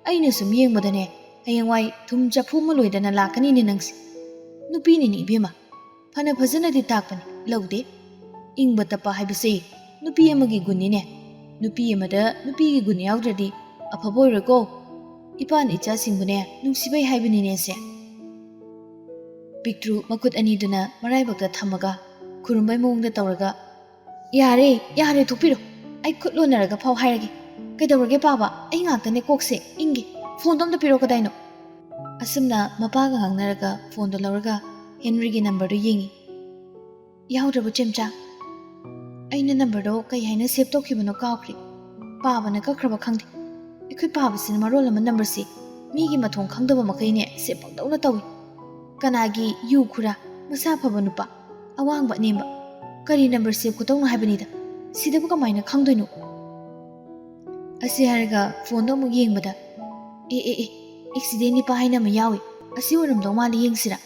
ꯑꯩꯅ ꯁꯨꯝ ꯌꯦꯡꯕꯗꯅꯦ, ꯍꯌꯦꯡꯋꯥꯏ ꯊꯨꯝ ꯆꯐꯨ ꯑꯃ ꯂꯣꯏꯗꯅ ꯂꯥꯛꯀꯅꯤꯅꯦ ꯅꯪꯁꯦ꯫ ꯅꯨꯄꯤꯅꯤꯅꯦ ꯏꯕꯦꯝꯃ, ꯐꯅ ꯐꯖꯅꯗꯤ ꯇꯥꯛꯄꯅꯤ, ꯂꯧꯗꯦ꯫ ꯏꯪꯕ ꯇꯞꯄ ꯍꯥꯏꯕꯁꯦ ꯅꯨꯄꯤ ꯑꯃꯒꯤ ꯒꯨꯟꯅꯤꯅꯦ꯫ ꯅꯨꯄꯤ ꯑꯃꯗ ꯅꯨꯄꯤꯒꯤ ꯒꯨꯟ ꯌꯥꯎꯗ꯭ꯔꯗꯤ ꯑꯐꯕ ꯑꯣꯏꯔꯣꯏꯀꯣ꯫ ꯏꯄꯥꯅ ꯏꯆꯥꯁꯤꯡꯕꯨꯅꯦ ꯅꯨꯡꯁꯤꯕꯩ ꯍꯥꯏꯕꯅꯤꯅꯦ ꯁꯦ"꯫ ꯄꯤꯛꯇ꯭ꯔꯨ ꯃꯈꯨꯠ ꯑꯅꯤꯗꯨꯅ ꯃꯔꯥꯏꯕꯛꯇ ꯊꯝꯃꯒ ꯈꯨꯔꯨꯝꯕꯩ ꯃꯑꯣꯡꯗ ꯇꯧꯔꯒ, "ꯌꯥꯔꯦ, ꯌꯥꯔꯦ, ꯊꯣꯛꯄꯤꯔꯣ꯫ ꯑꯩ ꯈꯨꯠ ꯂꯣꯟꯅꯔꯒ ꯐꯥꯎ ꯍꯥꯏꯔꯒꯦ꯫ ꯀꯩꯗꯧꯔꯒꯦ ꯄꯥꯕ? ꯑꯩ ꯉꯥꯛꯇꯅꯦ ꯀꯣꯛꯁꯦ ꯏꯪꯒꯦ꯫ ꯐꯣꯟꯗꯣ ꯑꯝꯇ ꯄꯤꯔꯛꯑꯣ, ꯀꯗꯥꯏꯅꯣ?" ꯑꯁꯨꯝꯅ ꯃꯄꯥꯒ ꯉꯥꯡꯅꯔꯒ ꯐꯣꯟꯗꯣ ꯂꯧꯔꯒ ꯍꯦꯅꯔꯤꯒꯤ ꯅꯝꯕꯔꯗꯨ ꯌꯦꯡꯉꯤ꯫ "ꯌꯥꯎꯗ꯭ꯔꯕꯣ ꯆꯦꯝꯆꯥ? ꯑꯩꯅ ꯅꯝꯕꯔꯗꯣ ꯀꯩ ꯍꯥꯏꯅ ꯁꯦꯚ ꯇꯧꯈꯤꯕꯅꯣ ꯀꯥꯎꯈ꯭ꯔꯦ꯫ ꯄꯥꯕꯅ ꯀꯛꯈ꯭ꯔꯕ ꯈꯪꯗꯦ꯫ ꯑꯩꯈꯣꯏ ꯄꯥꯕꯁꯤꯅ ꯃꯔꯣꯜ ꯑꯃ ꯅꯝꯕꯔꯁꯤ ꯃꯤꯒꯤ ꯃꯊꯣꯡ ꯈꯪꯗꯕ ꯃꯈꯩꯅꯦ ꯁꯦꯚ ꯄꯪꯇꯧꯅ ꯇꯧꯏ꯫ ꯀꯅꯥꯒꯤ ꯌꯨ ꯈꯨꯔꯥ, ꯃꯁꯥ ꯐꯕ ꯅꯨꯄꯥ, ꯑꯋꯥꯡꯕ ꯑꯅꯦꯝꯕ, ꯀꯔꯤ ꯅꯝꯕꯔ ꯁꯦꯚ ꯈꯨꯇꯧꯅꯣ ꯍꯥꯏꯕꯅꯤꯗ꯫ ꯁꯤꯗꯕꯨ ꯀꯃꯥꯏꯅ ꯈꯪꯗꯣꯏꯅꯣ?" ꯑꯁꯤ ꯍꯥꯏꯔꯒ ꯐꯣꯟꯗꯣ ꯑꯃꯨꯛ ꯌꯦꯡꯕꯗ, "ꯑꯦ, ꯑꯦ, ꯑꯦ, ꯑꯦꯛꯁꯤꯗꯦꯟ ꯅꯤꯄꯥ ꯍꯥꯏꯅ ꯑꯃ ꯌꯥꯎꯏ꯫ ꯑꯁꯤ ꯑꯣꯏꯔꯝꯗꯧ ꯃꯥꯜꯂꯤ, ꯌꯦꯡꯁꯤꯔꯥ?"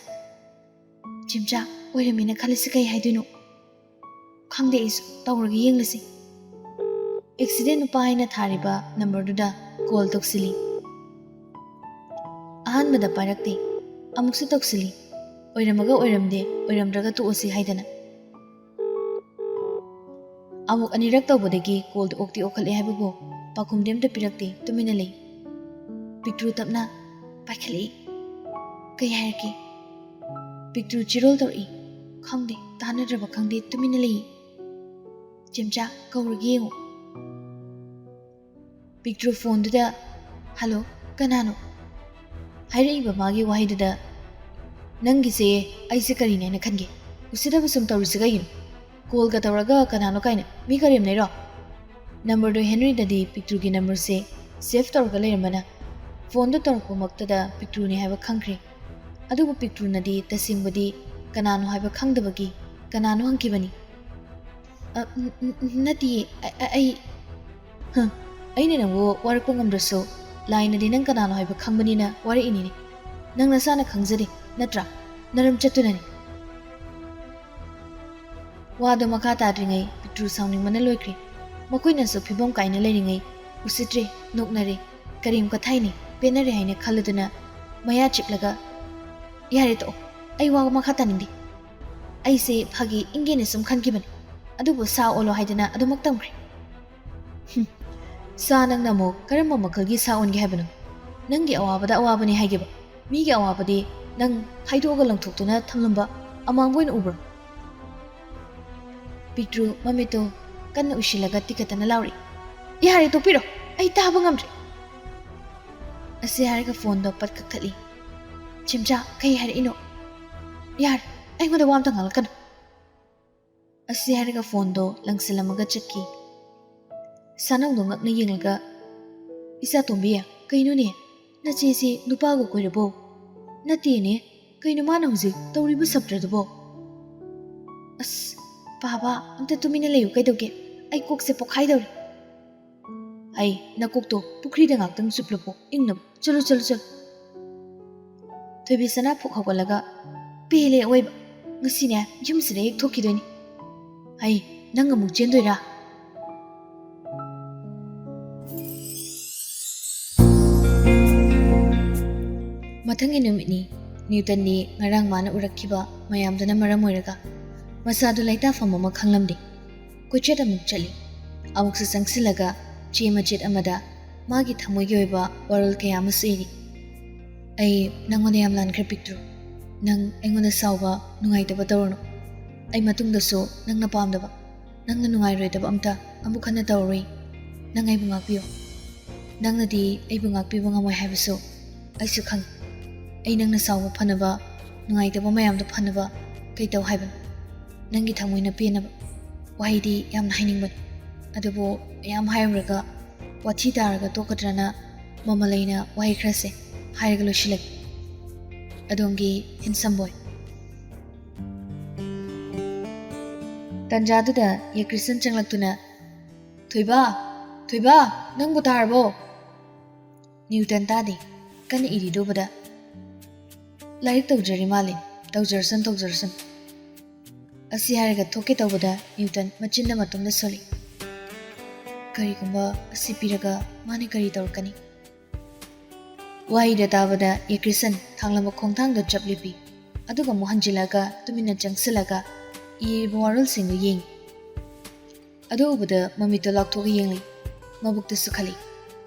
"ꯆꯦꯝꯆꯥ, ꯑꯣꯏꯔꯝꯃꯦꯅ ꯈꯜꯂꯁꯤ, ꯀꯩ ꯍꯥꯏꯗꯣꯏꯅꯣ? ꯈꯪꯗꯦ, ꯑꯩꯁꯨ ꯇꯧꯔꯒ ꯌꯦꯡꯂꯁꯤ꯫ ꯑꯦꯛꯁꯤꯗꯦꯟ ꯅꯨꯄꯥ ꯍꯥꯏꯅ ꯊꯥꯔꯤꯕ ꯅꯝꯕꯔꯗꯨꯗ ꯀꯣꯜ ꯇꯧꯁꯤꯜꯂꯤ꯫ ꯑꯍꯥꯟꯕꯗ ꯄꯥꯏꯔꯛꯇꯦ꯫ ꯑꯃꯨꯛꯁꯨ ꯇꯧꯁꯤꯜꯂꯤ꯫ ꯑꯣꯏꯔꯝꯃꯒ ꯑꯣꯏꯔꯝꯗꯦ, ꯑꯣꯏꯔꯝꯗ꯭ꯔꯒ ꯇꯣꯛꯑꯁꯤ ꯍꯥꯏꯗꯅ꯫ ꯑꯃꯨꯛ ꯑꯅꯤꯔꯛ ꯇꯧꯕꯗꯒꯤ ꯀꯣꯜꯗꯨ ꯑꯣꯛꯇꯤ ꯑꯣꯛꯈꯠꯂꯦ ꯍꯥꯏꯕꯕꯨ ꯄꯥꯎꯈꯨꯝꯗꯤ ꯑꯝꯇ ꯄꯤꯔꯛꯇꯦ, ꯇꯨꯃꯤꯟꯅ ꯂꯩ꯫ ꯄꯤꯛꯇ꯭ꯔꯨ ꯇꯞꯅ ꯄꯥꯏꯈꯠꯂꯛꯏ꯫ ꯀꯩ ꯍꯥꯏꯔꯛꯀꯦ? ꯄꯤꯛꯇ꯭ꯔꯨ ꯆꯤꯔꯣꯜ ꯇꯧꯔꯛꯏ꯫ ꯈꯪꯗꯦ, ꯇꯥꯟꯅꯗ꯭ꯔꯕ ꯈꯪꯗꯦ, ꯇꯨꯃꯤꯟꯅ ꯂꯩ꯫ "ꯆꯦꯝꯆꯥ, ꯀꯧꯔꯒꯦ ꯌꯦꯡꯉꯨ꯫" ꯄꯤꯛꯇ꯭ꯔꯨ ꯐꯣꯟꯗꯨꯗ, "ꯍꯜꯂꯣ, ꯀꯅꯥꯅꯣ?" ꯍꯥꯏꯔꯛꯏꯕ ꯃꯥꯒꯤ ꯋꯥꯍꯩꯗꯨꯗ, "ꯅꯪꯒꯤꯁꯦ ꯑꯩꯁꯦ ꯀꯔꯤꯅꯦꯅ ꯈꯟꯒꯦ? ꯎꯁꯤꯠꯇꯕ ꯁꯨꯝ ꯇꯧꯔꯤꯁꯦ ꯀꯩꯒꯤꯅꯣ? ꯀꯣꯜꯒ ꯇꯧꯔꯒ ꯀꯅꯥꯅꯣ ꯀꯥꯏꯅ ꯃꯤ ꯀꯔꯦꯝꯅꯩꯔꯣ? ꯅꯝꯕꯔꯗꯣ ꯍꯦꯟꯔꯤꯗꯗꯤ ꯄꯤꯛꯇ꯭ꯔꯨꯒꯤ ꯅꯝꯕꯔꯁꯦ ꯁꯦꯚ ꯇꯧꯔꯒ ꯂꯩꯔꯝꯕꯅ ꯐꯣꯟꯗꯣ ꯇꯧꯔꯛꯄꯃꯛꯇꯗ ꯄꯤꯛꯇ꯭ꯔꯨꯅꯦ ꯍꯥꯏꯕ ꯈꯪꯈ꯭ꯔꯦ꯫ ꯑꯗꯨꯕꯨ ꯄꯤꯛꯇ꯭ꯔꯨꯅꯗꯤ ꯇꯁꯦꯡꯕꯗꯤ ꯀꯅꯥꯅꯣ ꯍꯥꯏꯕ ꯈꯪꯗꯕꯒꯤ ꯀꯅꯥꯅꯣ ꯍꯪꯈꯤꯕꯅꯤ꯫ "ꯑ, ꯅ-, ꯅ-, ꯅꯠꯇꯤꯌꯦ, ꯑ-, ꯑ-, ꯑꯩ, ꯍ, ꯑꯩꯅ ꯅꯪꯕꯨ ꯋꯥꯔꯛꯄ ꯉꯝꯗ꯭ꯔꯁꯨ ꯂꯥꯏꯅꯗꯤ ꯅꯪ ꯀꯅꯥꯅꯣ ꯍꯥꯏꯕ ꯈꯪꯕꯅꯤꯅ ꯋꯥꯔꯛꯏꯅꯤꯅꯦ꯫ ꯅꯪ ꯅꯁꯥꯅ ꯈꯪꯖꯗꯦ ꯅꯠꯇ꯭ꯔꯥ? ꯅꯔꯝ ꯆꯠꯇꯨꯅꯅꯤ꯫" ꯋꯥꯗꯣ ꯃꯈꯥ ꯇꯥꯗ꯭ꯔꯤꯉꯩ ꯄꯤꯛꯇ꯭ꯔꯨ ꯁꯥꯎꯅꯤꯡꯕꯅ ꯂꯣꯏꯈ꯭ꯔꯦ꯫ ꯃꯈꯣꯏꯅꯁꯨ ꯐꯤꯕꯝ ꯀꯥꯏꯅ ꯂꯩꯔꯤꯉꯩ ꯎꯁꯤꯠꯇ꯭ꯔꯦ, ꯅꯣꯛꯅꯔꯦ, ꯀꯔꯦꯝ ꯀꯊꯥꯏꯅꯩ, ꯄꯦꯟꯅꯔꯦ ꯍꯥꯏꯅ ꯈꯜꯂꯗꯨꯅ ꯃꯌꯥ ꯆꯤꯛꯂꯒ, "ꯌꯥꯔꯦ ꯇꯣꯛꯑꯣ, ꯑꯩ ꯋꯥ ꯃꯈꯥ ꯇꯥꯅꯤꯡꯗꯦ꯫ ꯑꯩꯁꯦ ꯐꯥꯒꯤ ꯏꯪꯒꯦꯅ ꯁꯨꯝ ꯈꯟꯈꯤꯕꯅꯤ, ꯑꯗꯨꯕꯨ ꯁꯥ ꯑꯣꯜꯂꯣ ꯍꯥꯏꯗꯅ ꯑꯗꯨꯃꯛ ꯇꯝꯈ꯭ꯔꯦ꯫" "ꯍꯨꯝ, ꯁꯥ ꯅꯪꯅ ꯑꯃꯨꯛ ꯀꯔꯝꯕ ꯃꯈꯜꯒꯤ ꯁꯥ ꯑꯣꯟꯒꯦ ꯍꯥꯏꯕꯅꯣ? ꯅꯪꯒꯤ ꯑꯋꯥꯕꯗ ꯑꯋꯥꯕꯅꯤ ꯍꯥꯏꯒꯦꯕ꯫ ꯃꯤꯒꯤ ꯑꯋꯥꯕꯗꯤ ꯅꯪ ꯈꯥꯏꯗꯣꯛꯑꯒ ꯂꯪꯊꯣꯛꯇꯨꯅ ꯊꯝꯂꯝꯕ ꯑꯃꯥꯡꯕ ꯑꯣꯏꯅ ꯎꯕ꯭ꯔꯣ?" ꯄꯤꯛꯇ꯭ꯔꯨ ꯃꯃꯤꯠꯇꯨ ꯀꯟꯅ ꯎꯏꯁꯤꯜꯂꯒ ꯇꯤꯈꯠꯇꯅ ꯂꯥꯎꯔꯛꯏ, "ꯌꯥꯔꯦ, ꯇꯣꯛꯄꯤꯔꯣ, ꯑꯩ ꯇꯥꯕ ꯉꯝꯗ꯭ꯔꯦ꯫" ꯑꯁꯤ ꯍꯥꯏꯔꯒ ꯐꯣꯟꯗꯣ ꯄꯠ ꯀꯛꯊꯠꯂꯤ꯫ "ꯆꯦꯝꯆꯥ, ꯀꯩ ꯍꯥꯏꯔꯛꯏꯅꯣ? ꯌꯥꯔꯦ, ꯑꯩꯉꯣꯟꯗ ꯋꯥ ꯑꯝꯇ ꯉꯥꯡꯂꯛꯀꯅꯨ꯫" ꯑꯁꯤ ꯍꯥꯏꯔꯒ ꯐꯣꯟꯗꯣ ꯂꯪꯁꯤꯜꯂꯝꯃꯒ ꯆꯠꯈꯤ꯫ ꯁꯥꯅꯧꯗꯣ ꯉꯛꯅ ꯌꯦꯡꯂꯒ, "ꯏꯆꯥ ꯇꯣꯝꯕꯤ, ꯀꯩꯅꯣꯅꯦ? ꯅꯆꯦꯁꯤ ꯅꯨꯄꯥꯒ ꯀꯣꯏꯔꯕꯣ? ꯅꯠꯇꯦꯅꯦ, ꯀꯩꯅꯣ ꯃꯥꯅ ꯍꯧꯖꯤꯛ ꯇꯧꯔꯤꯕ ꯁꯞꯇ꯭ꯔꯗꯨꯕꯣ?" "ꯑꯁ, ꯄꯥꯕ, ꯑꯝꯇ ꯇꯨꯃꯤꯟꯅ ꯂꯩꯌꯨ ꯀꯩꯗꯧꯒꯦ? ꯑꯩ ꯀꯣꯛꯁꯦ ꯄꯣꯛꯈꯥꯏꯗꯧꯔꯦ꯫" "ꯑꯩ, ꯅꯀꯣꯛꯇꯣ ꯄꯨꯈ꯭ꯔꯤꯗ ꯉꯥꯛꯇꯪ ꯆꯨꯞꯂꯨꯀꯣ, ꯏꯪꯅꯕ꯫ ꯆꯠꯂꯨ, ꯆꯠꯂꯨ, ꯆꯠꯂꯨ꯫" ꯊꯣꯏꯕꯤꯁꯅꯥ ꯐꯨꯛ ꯍꯧꯒꯠꯂꯒ, "ꯄꯦꯜꯂꯦ ꯑꯋꯣꯏꯕ꯫ ꯉꯁꯤꯅꯦ ꯌꯨꯝꯁꯤꯗ ꯍꯦꯛ ꯊꯣꯛꯈꯤꯗꯣꯏꯅꯤ꯫ ꯑꯩ ꯅꯪ ꯑꯃꯨꯛ ꯆꯦꯟꯗꯣꯏꯔꯥ? ꯃꯊꯪꯒꯤ ꯅꯨꯃꯤꯠꯅꯤ꯫ ꯅ꯭ꯌꯨꯇꯟꯗꯤ ꯉꯔꯥꯡ ꯃꯥꯅ ꯎꯔꯛꯈꯤꯕ ꯃꯌꯥꯝꯗꯨꯅ ꯃꯔꯝ ꯑꯣꯏꯔꯒ ꯃꯁꯥꯗꯨ ꯂꯩꯇꯥꯐꯝ ꯑꯃ ꯈꯪꯂꯝꯗꯦ꯫ ꯀꯣꯏꯆꯠ ꯑꯃꯨꯛ ꯆꯠꯂꯤ꯫ ꯑꯃꯨꯛꯁꯨ ꯆꯪꯁꯤꯜꯂꯒ ꯆꯦ ꯃꯆꯦꯠ ꯑꯃꯗ ꯃꯥꯒꯤ ꯊꯃꯣꯏꯒꯤ ꯑꯣꯏꯕ ꯋꯥꯔꯣꯜ ꯀꯌꯥ ꯑꯃꯁꯨ ꯏꯔꯤ꯫ "ꯑꯩ ꯅꯪꯉꯣꯟꯗ ꯌꯥꯝ ꯂꯥꯟꯈ꯭ꯔꯦ ꯄꯤꯛꯇ꯭ꯔꯨ꯫ ꯅꯪ ꯑꯩꯉꯣꯟꯗ ꯁꯥꯎꯕ, ꯅꯨꯡꯉꯥꯏꯇꯕ ꯇꯧꯔꯨꯅꯨ꯫ ꯑꯩ ꯃꯇꯨꯡꯗꯁꯨ ꯅꯪꯅ ꯄꯥꯝꯗꯕ, ꯅꯪꯅ ꯅꯨꯡꯉꯥꯏꯔꯣꯏꯗꯕ ꯑꯝꯇ ꯑꯃꯨꯛ ꯍꯟꯅ ꯇꯧꯔꯔꯣꯏ꯫ ꯅꯪ ꯑꯩꯕꯨ ꯉꯥꯛꯄꯤꯌꯨ꯫ ꯅꯪꯅꯗꯤ ꯑꯩꯕꯨ ꯉꯥꯛꯄꯤꯕ ꯉꯝꯃꯣꯏ ꯍꯥꯏꯕꯁꯨ ꯑꯩꯁꯨ ꯈꯪꯉꯤ꯫ ꯑꯩ ꯅꯪꯅ ꯁꯥꯎꯕ ꯐꯅꯕ, ꯅꯨꯡꯉꯥꯏꯇꯕ ꯃꯌꯥꯝꯗꯣ ꯐꯅꯕ ꯀꯩ ꯇꯧ ꯍꯥꯏꯕꯅꯣ? ꯅꯪꯒꯤ ꯊꯃꯣꯏꯅ ꯄꯦꯟꯅꯕ ꯋꯥꯍꯩꯗꯤ ꯌꯥꯝꯅ ꯍꯥꯏꯅꯤꯡꯕꯅꯤ, ꯑꯗꯨꯕꯨ ꯃꯌꯥꯝ ꯍꯥꯏꯔꯨꯔꯒ ꯋꯥꯊꯤ ꯇꯥꯔꯒ ꯇꯣꯛꯀꯗ꯭ꯔꯅ ꯃꯃꯜ ꯂꯩꯅ ꯋꯥꯍꯩ ꯈꯔꯁꯦ ꯍꯥꯏꯔꯒ ꯂꯣꯏꯁꯤꯜꯂꯒꯦ꯫ ꯑꯗꯣꯝꯒꯤ ꯍꯦꯟꯁꯝ ꯕꯣꯏ"꯫ ꯇꯟꯖꯥꯗꯨꯗ ꯌꯦꯀ꯭ꯔꯤꯁꯟ ꯆꯪꯂꯛꯇꯨꯅ, "ꯊꯣꯏꯕ, ꯊꯣꯏꯕ, ꯅꯪꯕꯨ ꯇꯥꯔꯕꯣ?" ꯅ꯭ꯌꯨꯇꯟ ꯇꯥꯗꯦ, ꯀꯟꯅ ꯏꯔꯤꯗꯨꯕꯗ꯫ "ꯂꯥꯏꯔꯤꯛ ꯇꯧꯖꯔꯤ ꯃꯥꯜꯂꯦ, ꯇꯧꯖꯔꯁꯅꯨ, ꯇꯧꯖꯔꯁꯅꯨ"꯫ ꯑꯁꯤ ꯍꯥꯏꯔꯒ ꯊꯣꯛꯀꯦ ꯇꯧꯕꯗ ꯅ꯭ꯌꯨꯇꯟ ꯃꯆꯤꯟꯗ ꯃꯇꯣꯝꯗ ꯁꯣꯜꯂꯤ꯫ ꯀꯔꯤꯒꯨꯝꯕ ꯑꯁꯤ ꯄꯤꯔꯒ ꯃꯥꯅ ꯀꯔꯤ ꯇꯧꯔꯛꯀꯅꯤ? ꯋꯥꯍꯩꯗ ꯇꯥꯕꯗ ꯌꯦꯀ꯭ꯔꯤꯁꯟ ꯊꯥꯡꯂꯝꯕ ꯈꯣꯡꯊꯥꯡꯗ ꯆꯞ ꯂꯦꯞꯄꯤ, ꯑꯗꯨꯒ ꯑꯃꯨꯛ ꯍꯟꯖꯤꯜꯂꯒ ꯇꯨꯃꯤꯟꯅ ꯆꯪꯁꯤꯜꯂꯒ ꯏꯔꯤꯕ ꯋꯥꯔꯣꯜꯁꯤꯡꯗꯨ ꯌꯦꯡꯉꯤ꯫ ꯑꯗꯨ ꯎꯕꯗ ꯃꯃꯤꯠꯇꯣ ꯂꯥꯎꯊꯣꯛꯑ ꯌꯦꯡꯂꯤ, ꯃꯕꯨꯛꯇꯁꯨ ꯈꯜꯂꯤ,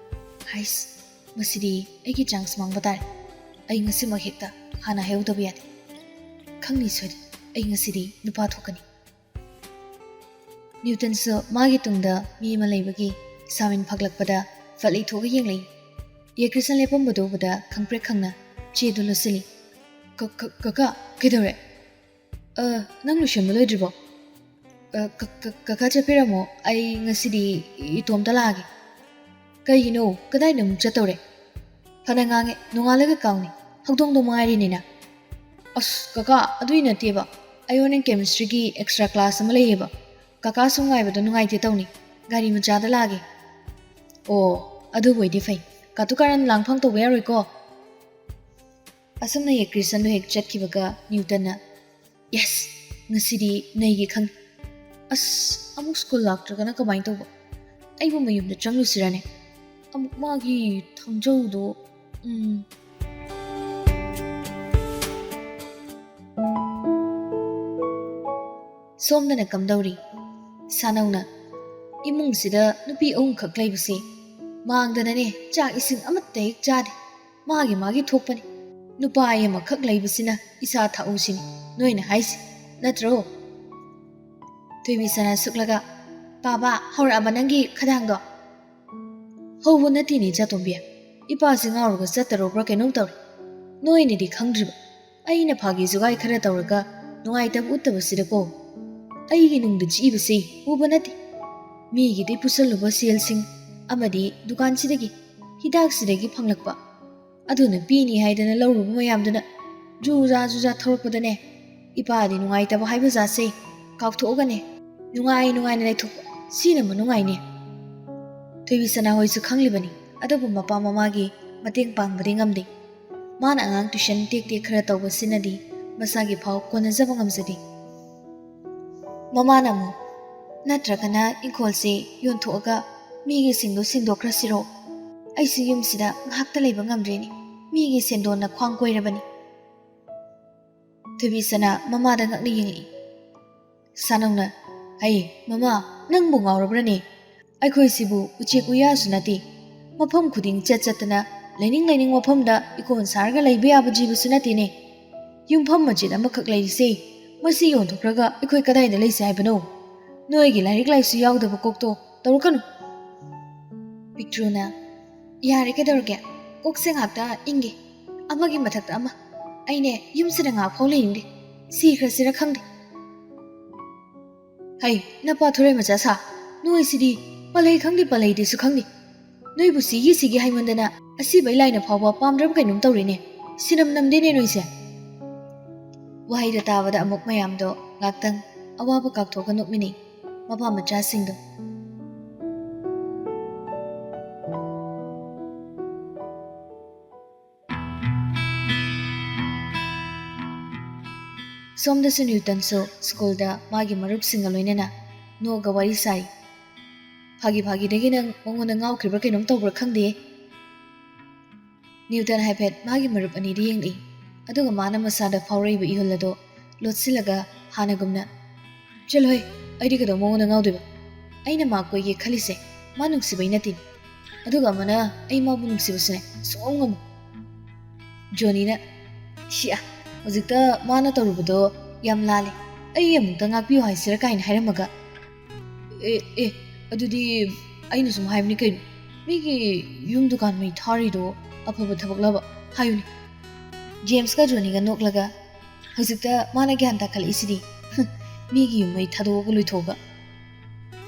"ꯍꯥꯏꯁ, ꯃꯁꯤꯗꯤ ꯑꯩꯒꯤ ꯆꯥꯟꯁ ꯃꯥꯡꯕ ꯇꯥꯔꯦ꯫ ꯑꯩ ꯉꯁꯤꯃꯛ ꯍꯦꯛꯇ ꯍꯥꯟꯅ ꯍꯥꯏꯍꯧꯗꯕ ꯌꯥꯗꯦ꯫ ꯈꯪꯅꯤ ꯁꯣꯏꯗꯅ, ꯑꯩ ꯉꯁꯤꯗꯤ ꯅꯨꯄꯥ ꯊꯣꯛꯀꯅꯤ"꯫ ꯅ꯭ꯌꯨꯇꯟꯁꯨ ꯃꯥꯒꯤ ꯇꯨꯡꯗ ꯃꯤ ꯑꯃ ꯂꯩꯕꯒꯤ ꯁꯥꯃꯤꯟ ꯐꯒꯠꯂꯛꯄꯗ ꯐꯠ ꯂꯩꯊꯣꯛꯑꯒ ꯌꯦꯡꯂꯛꯏ꯫ ꯌꯦꯀ꯭ꯔꯤꯁꯟ ꯂꯦꯞꯄꯝꯕꯗꯨ ꯎꯕꯗ ꯈꯪꯄ꯭ꯔꯦꯛ ꯈꯪꯅ ꯆꯦꯗꯨ ꯂꯣꯠꯁꯤꯜꯂꯤ꯫ "ꯀ-, ꯀ-, ꯀꯀꯥ, ꯀꯩꯗꯧꯔꯦ?" "ꯑ, ꯅꯪ ꯂꯣꯏꯁꯟꯕ ꯂꯣꯏꯗ꯭ꯔꯤꯕꯣ?" "ꯑ, ꯀ-, ꯀ-, ꯀꯀꯥ ꯆꯠꯄꯤꯔꯝꯃꯣ, ꯑꯩ ꯉꯁꯤꯗꯤ ꯏꯇꯣꯝꯇ ꯂꯥꯛꯑꯒꯦ"꯫ "ꯀꯩꯒꯤꯅꯣ? ꯀꯗꯥꯏꯗ ꯑꯃꯨꯛ ꯆꯠꯇꯧꯔꯦ?" "ꯐꯅ ꯉꯥꯡꯉꯦ, ꯅꯣꯡꯉꯥꯜꯂꯒ ꯀꯥꯎꯅꯤ, ꯍꯧꯗꯣꯡꯗꯣ ꯃꯉꯥꯏꯔꯦꯅꯦ ꯅꯪ"꯫ "ꯑꯁ ꯀꯀꯥ, ꯑꯗꯨꯏ ꯅꯠꯇꯦꯕ, ꯑꯩ ꯍꯣꯔꯦꯟ ꯀꯦꯃꯤꯁꯇ꯭ꯔꯤꯒꯤ ꯑꯦꯛꯁꯇ꯭ꯔꯥ ꯀ꯭ꯂꯥꯁ ꯑꯃ ꯂꯩꯌꯦꯕ, ꯀꯀꯥ ꯁꯨꯝ ꯉꯥꯏꯕꯗꯣ ꯅꯨꯡꯉꯥꯏꯇꯦ ꯇꯧꯅꯤ, ꯒꯥꯔꯤ ꯃꯆꯥꯗ ꯂꯥꯛꯑꯒꯦ"꯫ "ꯑꯣ, ꯑꯗꯨꯕꯨ ꯑꯣꯏꯗꯤ ꯐꯩ, ꯀꯥꯇꯨ ꯀꯥꯔꯟ ꯂꯥꯡꯐꯥꯡ ꯇꯧꯕ ꯌꯥꯔꯣꯏꯀꯣ"꯫ ꯑꯁꯨꯝꯅ ꯌꯦꯀ꯭ꯔꯤꯁꯟꯗꯨ ꯍꯦꯛ ꯆꯠꯈꯤꯕꯒ ꯅ꯭ꯌꯨꯇꯟꯅ, ꯌꯦꯁ, ꯉꯁꯤꯗꯤ ꯅꯩꯒꯦ ꯈꯪꯉꯤ꯫ ꯑꯁ, ꯑꯃꯨꯛ ꯁ꯭ꯀꯨꯜ ꯂꯥꯛꯇ꯭ꯔꯒꯅ ꯀꯃꯥꯏꯅ ꯇꯧꯕ? ꯑꯩꯕꯨ ꯃꯌꯨꯝꯗ ꯆꯪꯂꯨꯁꯤꯔꯅꯦ? ꯑꯃꯨꯛ ꯃꯥꯒꯤ ꯊꯥꯡꯖꯧꯗꯣ꯫ ꯎꯝ꯫ ꯁꯣꯝꯗꯅ ꯀꯝꯗꯧꯔꯤ? ꯁꯥꯅꯧꯅ, ꯏꯃꯨꯡꯁꯤꯗ ꯅꯨꯄꯤ ꯑꯍꯨꯝꯈꯛ ꯂꯩꯕꯁꯦ ꯃꯥꯡꯗꯅꯅꯦ ꯆꯥꯛ ꯏꯁꯤꯡ ꯑꯃꯠꯇ ꯍꯦꯛ ꯆꯥꯗꯦ꯫ ꯃꯥꯒꯤ ꯃꯥꯒꯤ ꯊꯣꯛꯄꯅꯤ꯫ ꯅꯨꯄꯥ ꯑꯃꯈꯛ ꯂꯩꯕꯁꯤꯅ ꯏꯁꯥ ꯊꯥꯛꯎꯁꯤꯅꯤ ꯅꯣꯏꯅ ꯍꯥꯏꯁꯤ, ꯅꯠꯇ꯭ꯔꯣ? ꯊꯣꯏꯕꯤꯁꯅꯥ ꯁꯨꯛꯂꯒ, "ꯄꯥꯕ, ꯍꯧꯔꯛꯑꯕ ꯅꯪꯒꯤ ꯈꯗꯥꯡꯗꯣ?" "ꯍꯧꯕ ꯅꯠꯇꯦꯅꯦ ꯏꯆꯥꯇꯣꯝꯕꯤ, ꯏꯄꯥꯁꯤ ꯉꯥꯎꯔꯒ ꯆꯠꯇꯔꯨꯕ꯭ꯔꯥ ꯀꯩꯅꯣꯝ ꯇꯧꯔꯦ꯫ ꯅꯣꯏꯅꯗꯤ ꯈꯪꯗ꯭ꯔꯤꯕ, ꯑꯩꯅ ꯐꯥꯒꯤ ꯖꯨꯒꯥꯏ ꯈꯔ ꯇꯧꯔꯒ ꯅꯨꯡꯉꯥꯏꯇꯕ ꯎꯠꯇꯕꯁꯤꯗꯀꯣ꯫ ꯑꯩꯒꯤ ꯅꯨꯡꯗ ꯆꯤꯛꯏꯕꯁꯤ ꯎꯕ ꯅꯠꯇꯦ꯫ ꯃꯤꯒꯤꯗꯤ ꯄꯨꯁꯜꯂꯨꯕ ꯁꯦꯜꯁꯤꯡ ꯑꯃꯗꯤ ꯗꯨꯀꯥꯟꯁꯤꯗꯒꯤ, ꯍꯤꯗꯥꯛꯁꯤꯗꯒꯤ ꯐꯪꯂꯛꯄ, ꯑꯗꯨꯅ ꯄꯤꯅꯤ ꯍꯥꯏꯗꯅ ꯂꯧꯔꯨꯕ ꯃꯌꯥꯝꯗꯨꯅ ꯖꯨꯖꯥ ꯖꯨꯖꯥ ꯊꯧꯔꯛꯄꯗꯅꯦ, ꯏꯄꯥꯗꯤ ꯅꯨꯡꯉꯥꯏꯇꯕ ꯍꯥꯏꯕ ꯖꯥꯠꯁꯦ ꯀꯥꯎꯊꯣꯛꯑꯒꯅꯦ ꯅꯨꯡꯉꯥꯏ ꯅꯨꯡꯉꯥꯏꯅ ꯂꯩꯊꯣꯛꯄ, ꯁꯤꯅ ꯃꯅꯨꯡꯉꯥꯏꯅꯦ꯫" ꯊꯣꯏꯕꯤꯁꯅꯥ ꯍꯣꯏꯁꯨ ꯈꯪꯂꯤꯕꯅꯤ ꯑꯗꯨꯕꯨ ꯃꯄꯥ ꯃꯃꯥꯒꯤ ꯃꯇꯦꯡ ꯄꯥꯡꯕꯗꯤ ꯉꯝꯗꯦ꯫ ꯃꯥꯅ ꯑꯉꯥꯡ ꯇ꯭ꯌꯨꯁꯟ ꯇꯦꯛ ꯇꯦꯛ ꯈꯔ ꯇꯧꯕꯁꯤꯅꯗꯤ ꯃꯁꯥꯒꯤ ꯐꯥꯎ ꯀꯣꯟꯅꯖꯕ ꯉꯝꯖꯗꯦ꯫ ꯃꯃꯥꯅ ꯑꯃꯨꯛ, "ꯅꯠꯇ꯭ꯔꯒꯅ ꯏꯪꯈꯣꯜꯁꯤ ꯌꯣꯟꯊꯣꯛꯑꯒ ꯃꯤꯒꯤ ꯁꯤꯡꯗꯣ ꯁꯤꯡꯗꯣꯛꯈ꯭ꯔꯁꯤꯔꯣ? ꯑꯩꯁꯨ ꯌꯨꯝꯁꯤꯗ ꯉꯥꯏꯍꯥꯛꯇ ꯂꯩꯕ ꯉꯝꯗ꯭ꯔꯦꯅꯦ, ꯃꯤꯒꯤ ꯁꯦꯟꯗꯣꯟꯅ ꯈ꯭ꯋꯥꯡ ꯀꯣꯏꯔꯕꯅꯤ꯫" ꯊꯣꯏꯕꯤꯁꯅꯥ ꯃꯃꯥꯗ ꯉꯛꯅ ꯌꯦꯡꯉꯛꯏ꯫ ꯁꯥꯅꯧꯅ, "ꯍꯩ, ꯃꯃꯥ, ꯅꯪꯕꯨ ꯉꯥꯎꯔꯕ꯭ꯔꯅꯦ? ꯑꯩꯈꯣꯏꯁꯤꯕꯨ ꯎꯆꯦꯛ ꯎꯌꯥꯁꯨ ꯅꯠꯇꯦ꯫ ꯃꯐꯝ ꯈꯨꯗꯤꯡ ꯆꯠ ꯆꯠꯇꯅ ꯂꯩꯅꯤꯡ ꯂꯩꯅꯤꯡ ꯃꯐꯝꯗ ꯏꯀꯣꯟ ꯁꯥꯔꯒ ꯂꯩꯕ ꯌꯥꯕ ꯖꯤꯕꯁꯨ ꯅꯠꯇꯦꯅꯦ꯫ ꯌꯨꯝꯐꯝ ꯃꯆꯦꯠ ꯑꯃꯈꯛ ꯂꯩꯔꯤꯁꯦ, ꯃꯁꯤ ꯌꯣꯟꯊꯣꯛꯈ꯭ꯔꯒ ꯑꯩꯈꯣꯏ ꯀꯗꯥꯏꯗ ꯂꯩꯁꯦ ꯍꯥꯏꯕꯅꯣ? ꯅꯣꯏꯒꯤ ꯂꯥꯏꯔꯤꯛ ꯂꯥꯏꯁꯨ ꯌꯥꯎꯗꯕ ꯀꯣꯛꯇꯣ ꯇꯧꯔꯛꯀꯅꯨ꯫" ꯄꯤꯛꯇ꯭ꯔꯨꯅ, "ꯌꯥꯔꯦ, ꯀꯩꯗꯧꯔꯒꯦ? ꯀꯣꯛꯁꯦ ꯉꯥꯛꯇ ꯏꯪꯒꯦ꯫ ꯑꯃꯒꯤ ꯃꯊꯛꯇ ꯑꯃ꯫ ꯑꯩꯅꯦ, ꯌꯨꯝꯁꯤꯗ ꯉꯥꯏꯍꯥꯛ ꯐꯥꯎ ꯂꯩꯅꯤꯡꯗꯦ꯫ ꯁꯤꯈ꯭ꯔꯁꯤꯔ ꯈꯪꯗꯦ꯫" "ꯍꯩ, ꯅꯄꯥ ꯊꯣꯔꯣꯏ ꯃꯆꯥ ꯁꯥ, ꯅꯣꯏꯁꯤꯗꯤ ꯄꯜꯂꯩ ꯈꯪꯗꯦ, ꯄꯜꯂꯩꯗꯤꯁꯨ ꯈꯪꯗꯦ꯫ ꯅꯣꯏꯕꯨ ꯁꯤꯒꯤ ꯁꯤꯒꯤ ꯍꯥꯏꯃꯟꯗꯅ ꯑꯁꯤꯕ ꯂꯥꯏꯅ ꯐꯥꯎꯕ ꯄꯥꯝꯗ꯭ꯔꯕ ꯀꯩꯅꯣꯝ ꯇꯧꯔꯦꯅꯦ꯫ ꯁꯤꯅꯝ ꯅꯝꯗꯦꯅꯦ ꯅꯣꯏꯁꯦ꯫" ꯋꯥꯍꯩꯗꯣ ꯇꯥꯕꯗ ꯑꯃꯨꯛ ꯃꯌꯥꯝꯗꯣ ꯉꯥꯛꯇꯪ ꯑꯋꯥꯕ ꯀꯥꯎꯊꯣꯛꯑꯒ ꯅꯣꯛꯃꯤꯟꯅꯩ꯫ ꯃꯄꯥ ꯃꯆꯥꯁꯤꯡꯗꯣ꯫ ꯁꯣꯝꯗꯁꯨ ꯅ꯭ꯌꯨꯇꯟꯁꯨ ꯁ꯭ꯀꯨꯜꯗ ꯃꯥꯒꯤ ꯃꯔꯨꯞꯁꯤꯡꯒ ꯂꯣꯏꯅꯅ ꯅꯣꯛꯑꯒ ꯋꯥꯔꯤ ꯁꯥꯏ꯫ ꯐꯥꯒꯤ ꯐꯥꯒꯤꯗꯒꯤ ꯅꯪ ꯃꯉꯣꯟꯗ ꯉꯥꯎꯈ꯭ꯔꯤꯕ꯭ꯔꯥ ꯀꯩꯅꯣꯝ ꯇꯧꯕ꯭ꯔꯥ ꯈꯪꯗꯦ꯫ ꯅ꯭ꯌꯨꯇꯟ ꯍꯥꯏꯐꯦꯠ ꯃꯥꯒꯤ ꯃꯔꯨꯞ ꯑꯅꯤꯗ ꯌꯦꯡꯂꯛꯏ꯫ ꯑꯗꯨꯒ ꯃꯥꯅ ꯃꯁꯥꯗ ꯐꯥꯎꯔꯛꯏꯕ ꯏꯍꯨꯜ ꯑꯗꯣ ꯂꯣꯠꯁꯤꯜꯂꯒ ꯍꯥꯟꯅꯒꯨꯝꯅ, "ꯆꯠꯂꯣꯍꯦ, ꯑꯩꯗꯤ ꯀꯩꯗꯧ ꯃꯉꯣꯟꯗ ꯉꯥꯎꯗꯣꯏꯕ? ꯑꯩꯅ ꯃꯥ ꯀꯣꯏꯒꯦ ꯈꯜꯂꯤꯁꯦ ꯃꯥ ꯅꯨꯡꯁꯤꯕꯩ ꯅꯠꯇꯦ꯫ ꯑꯗꯨꯒ ꯑꯃꯅ ꯑꯩ ꯃꯥꯕꯨ ꯅꯨꯡꯁꯤꯕꯁꯨꯅꯦ ꯁꯨꯡꯉꯝ ꯉꯝꯃꯣꯏ꯫" ꯖꯣꯅꯤꯅ, "ꯁꯤꯌꯥ, ꯍꯧꯖꯤꯛꯇ ꯃꯥꯅ ꯇꯧꯔꯨꯕꯗꯣ ꯌꯥꯝ ꯂꯥꯜꯂꯦ, ꯑꯩ ꯑꯃꯨꯛꯇ ꯉꯥꯛꯄꯤꯌꯨ ꯍꯥꯏꯁꯤꯔꯥ?" ꯀꯥꯏꯅ ꯍꯥꯏꯔꯝꯃꯒ, "ꯑꯦ ꯑꯦ, ꯑꯗꯨꯗꯤ ꯑꯩꯅ ꯁꯨꯝ ꯍꯥꯏꯕꯅꯤ ꯀꯩꯅꯣ, ꯃꯤꯒꯤ ꯌꯨꯝ ꯗꯨꯀꯥꯟ ꯃꯩ ꯊꯥꯔꯤꯗꯣ ꯑꯐꯕ ꯊꯕꯛꯂꯕ? ꯍꯥꯏꯌꯨꯅꯦ꯫" ꯖꯦꯝꯁꯀ ꯖꯣꯅꯤꯒ ꯅꯣꯛꯂꯒ, "ꯍꯧꯖꯤꯛꯇ ꯃꯥꯅ ꯒ꯭ꯌꯥꯟ ꯇꯥꯈꯠꯂꯛꯏꯁꯤꯗꯤ꯫ ꯃꯤꯒꯤ ꯌꯨꯝ ꯃꯩ ꯊꯥꯗꯣꯛꯑꯒ ꯂꯣꯏꯊꯣꯛꯑꯒ꯫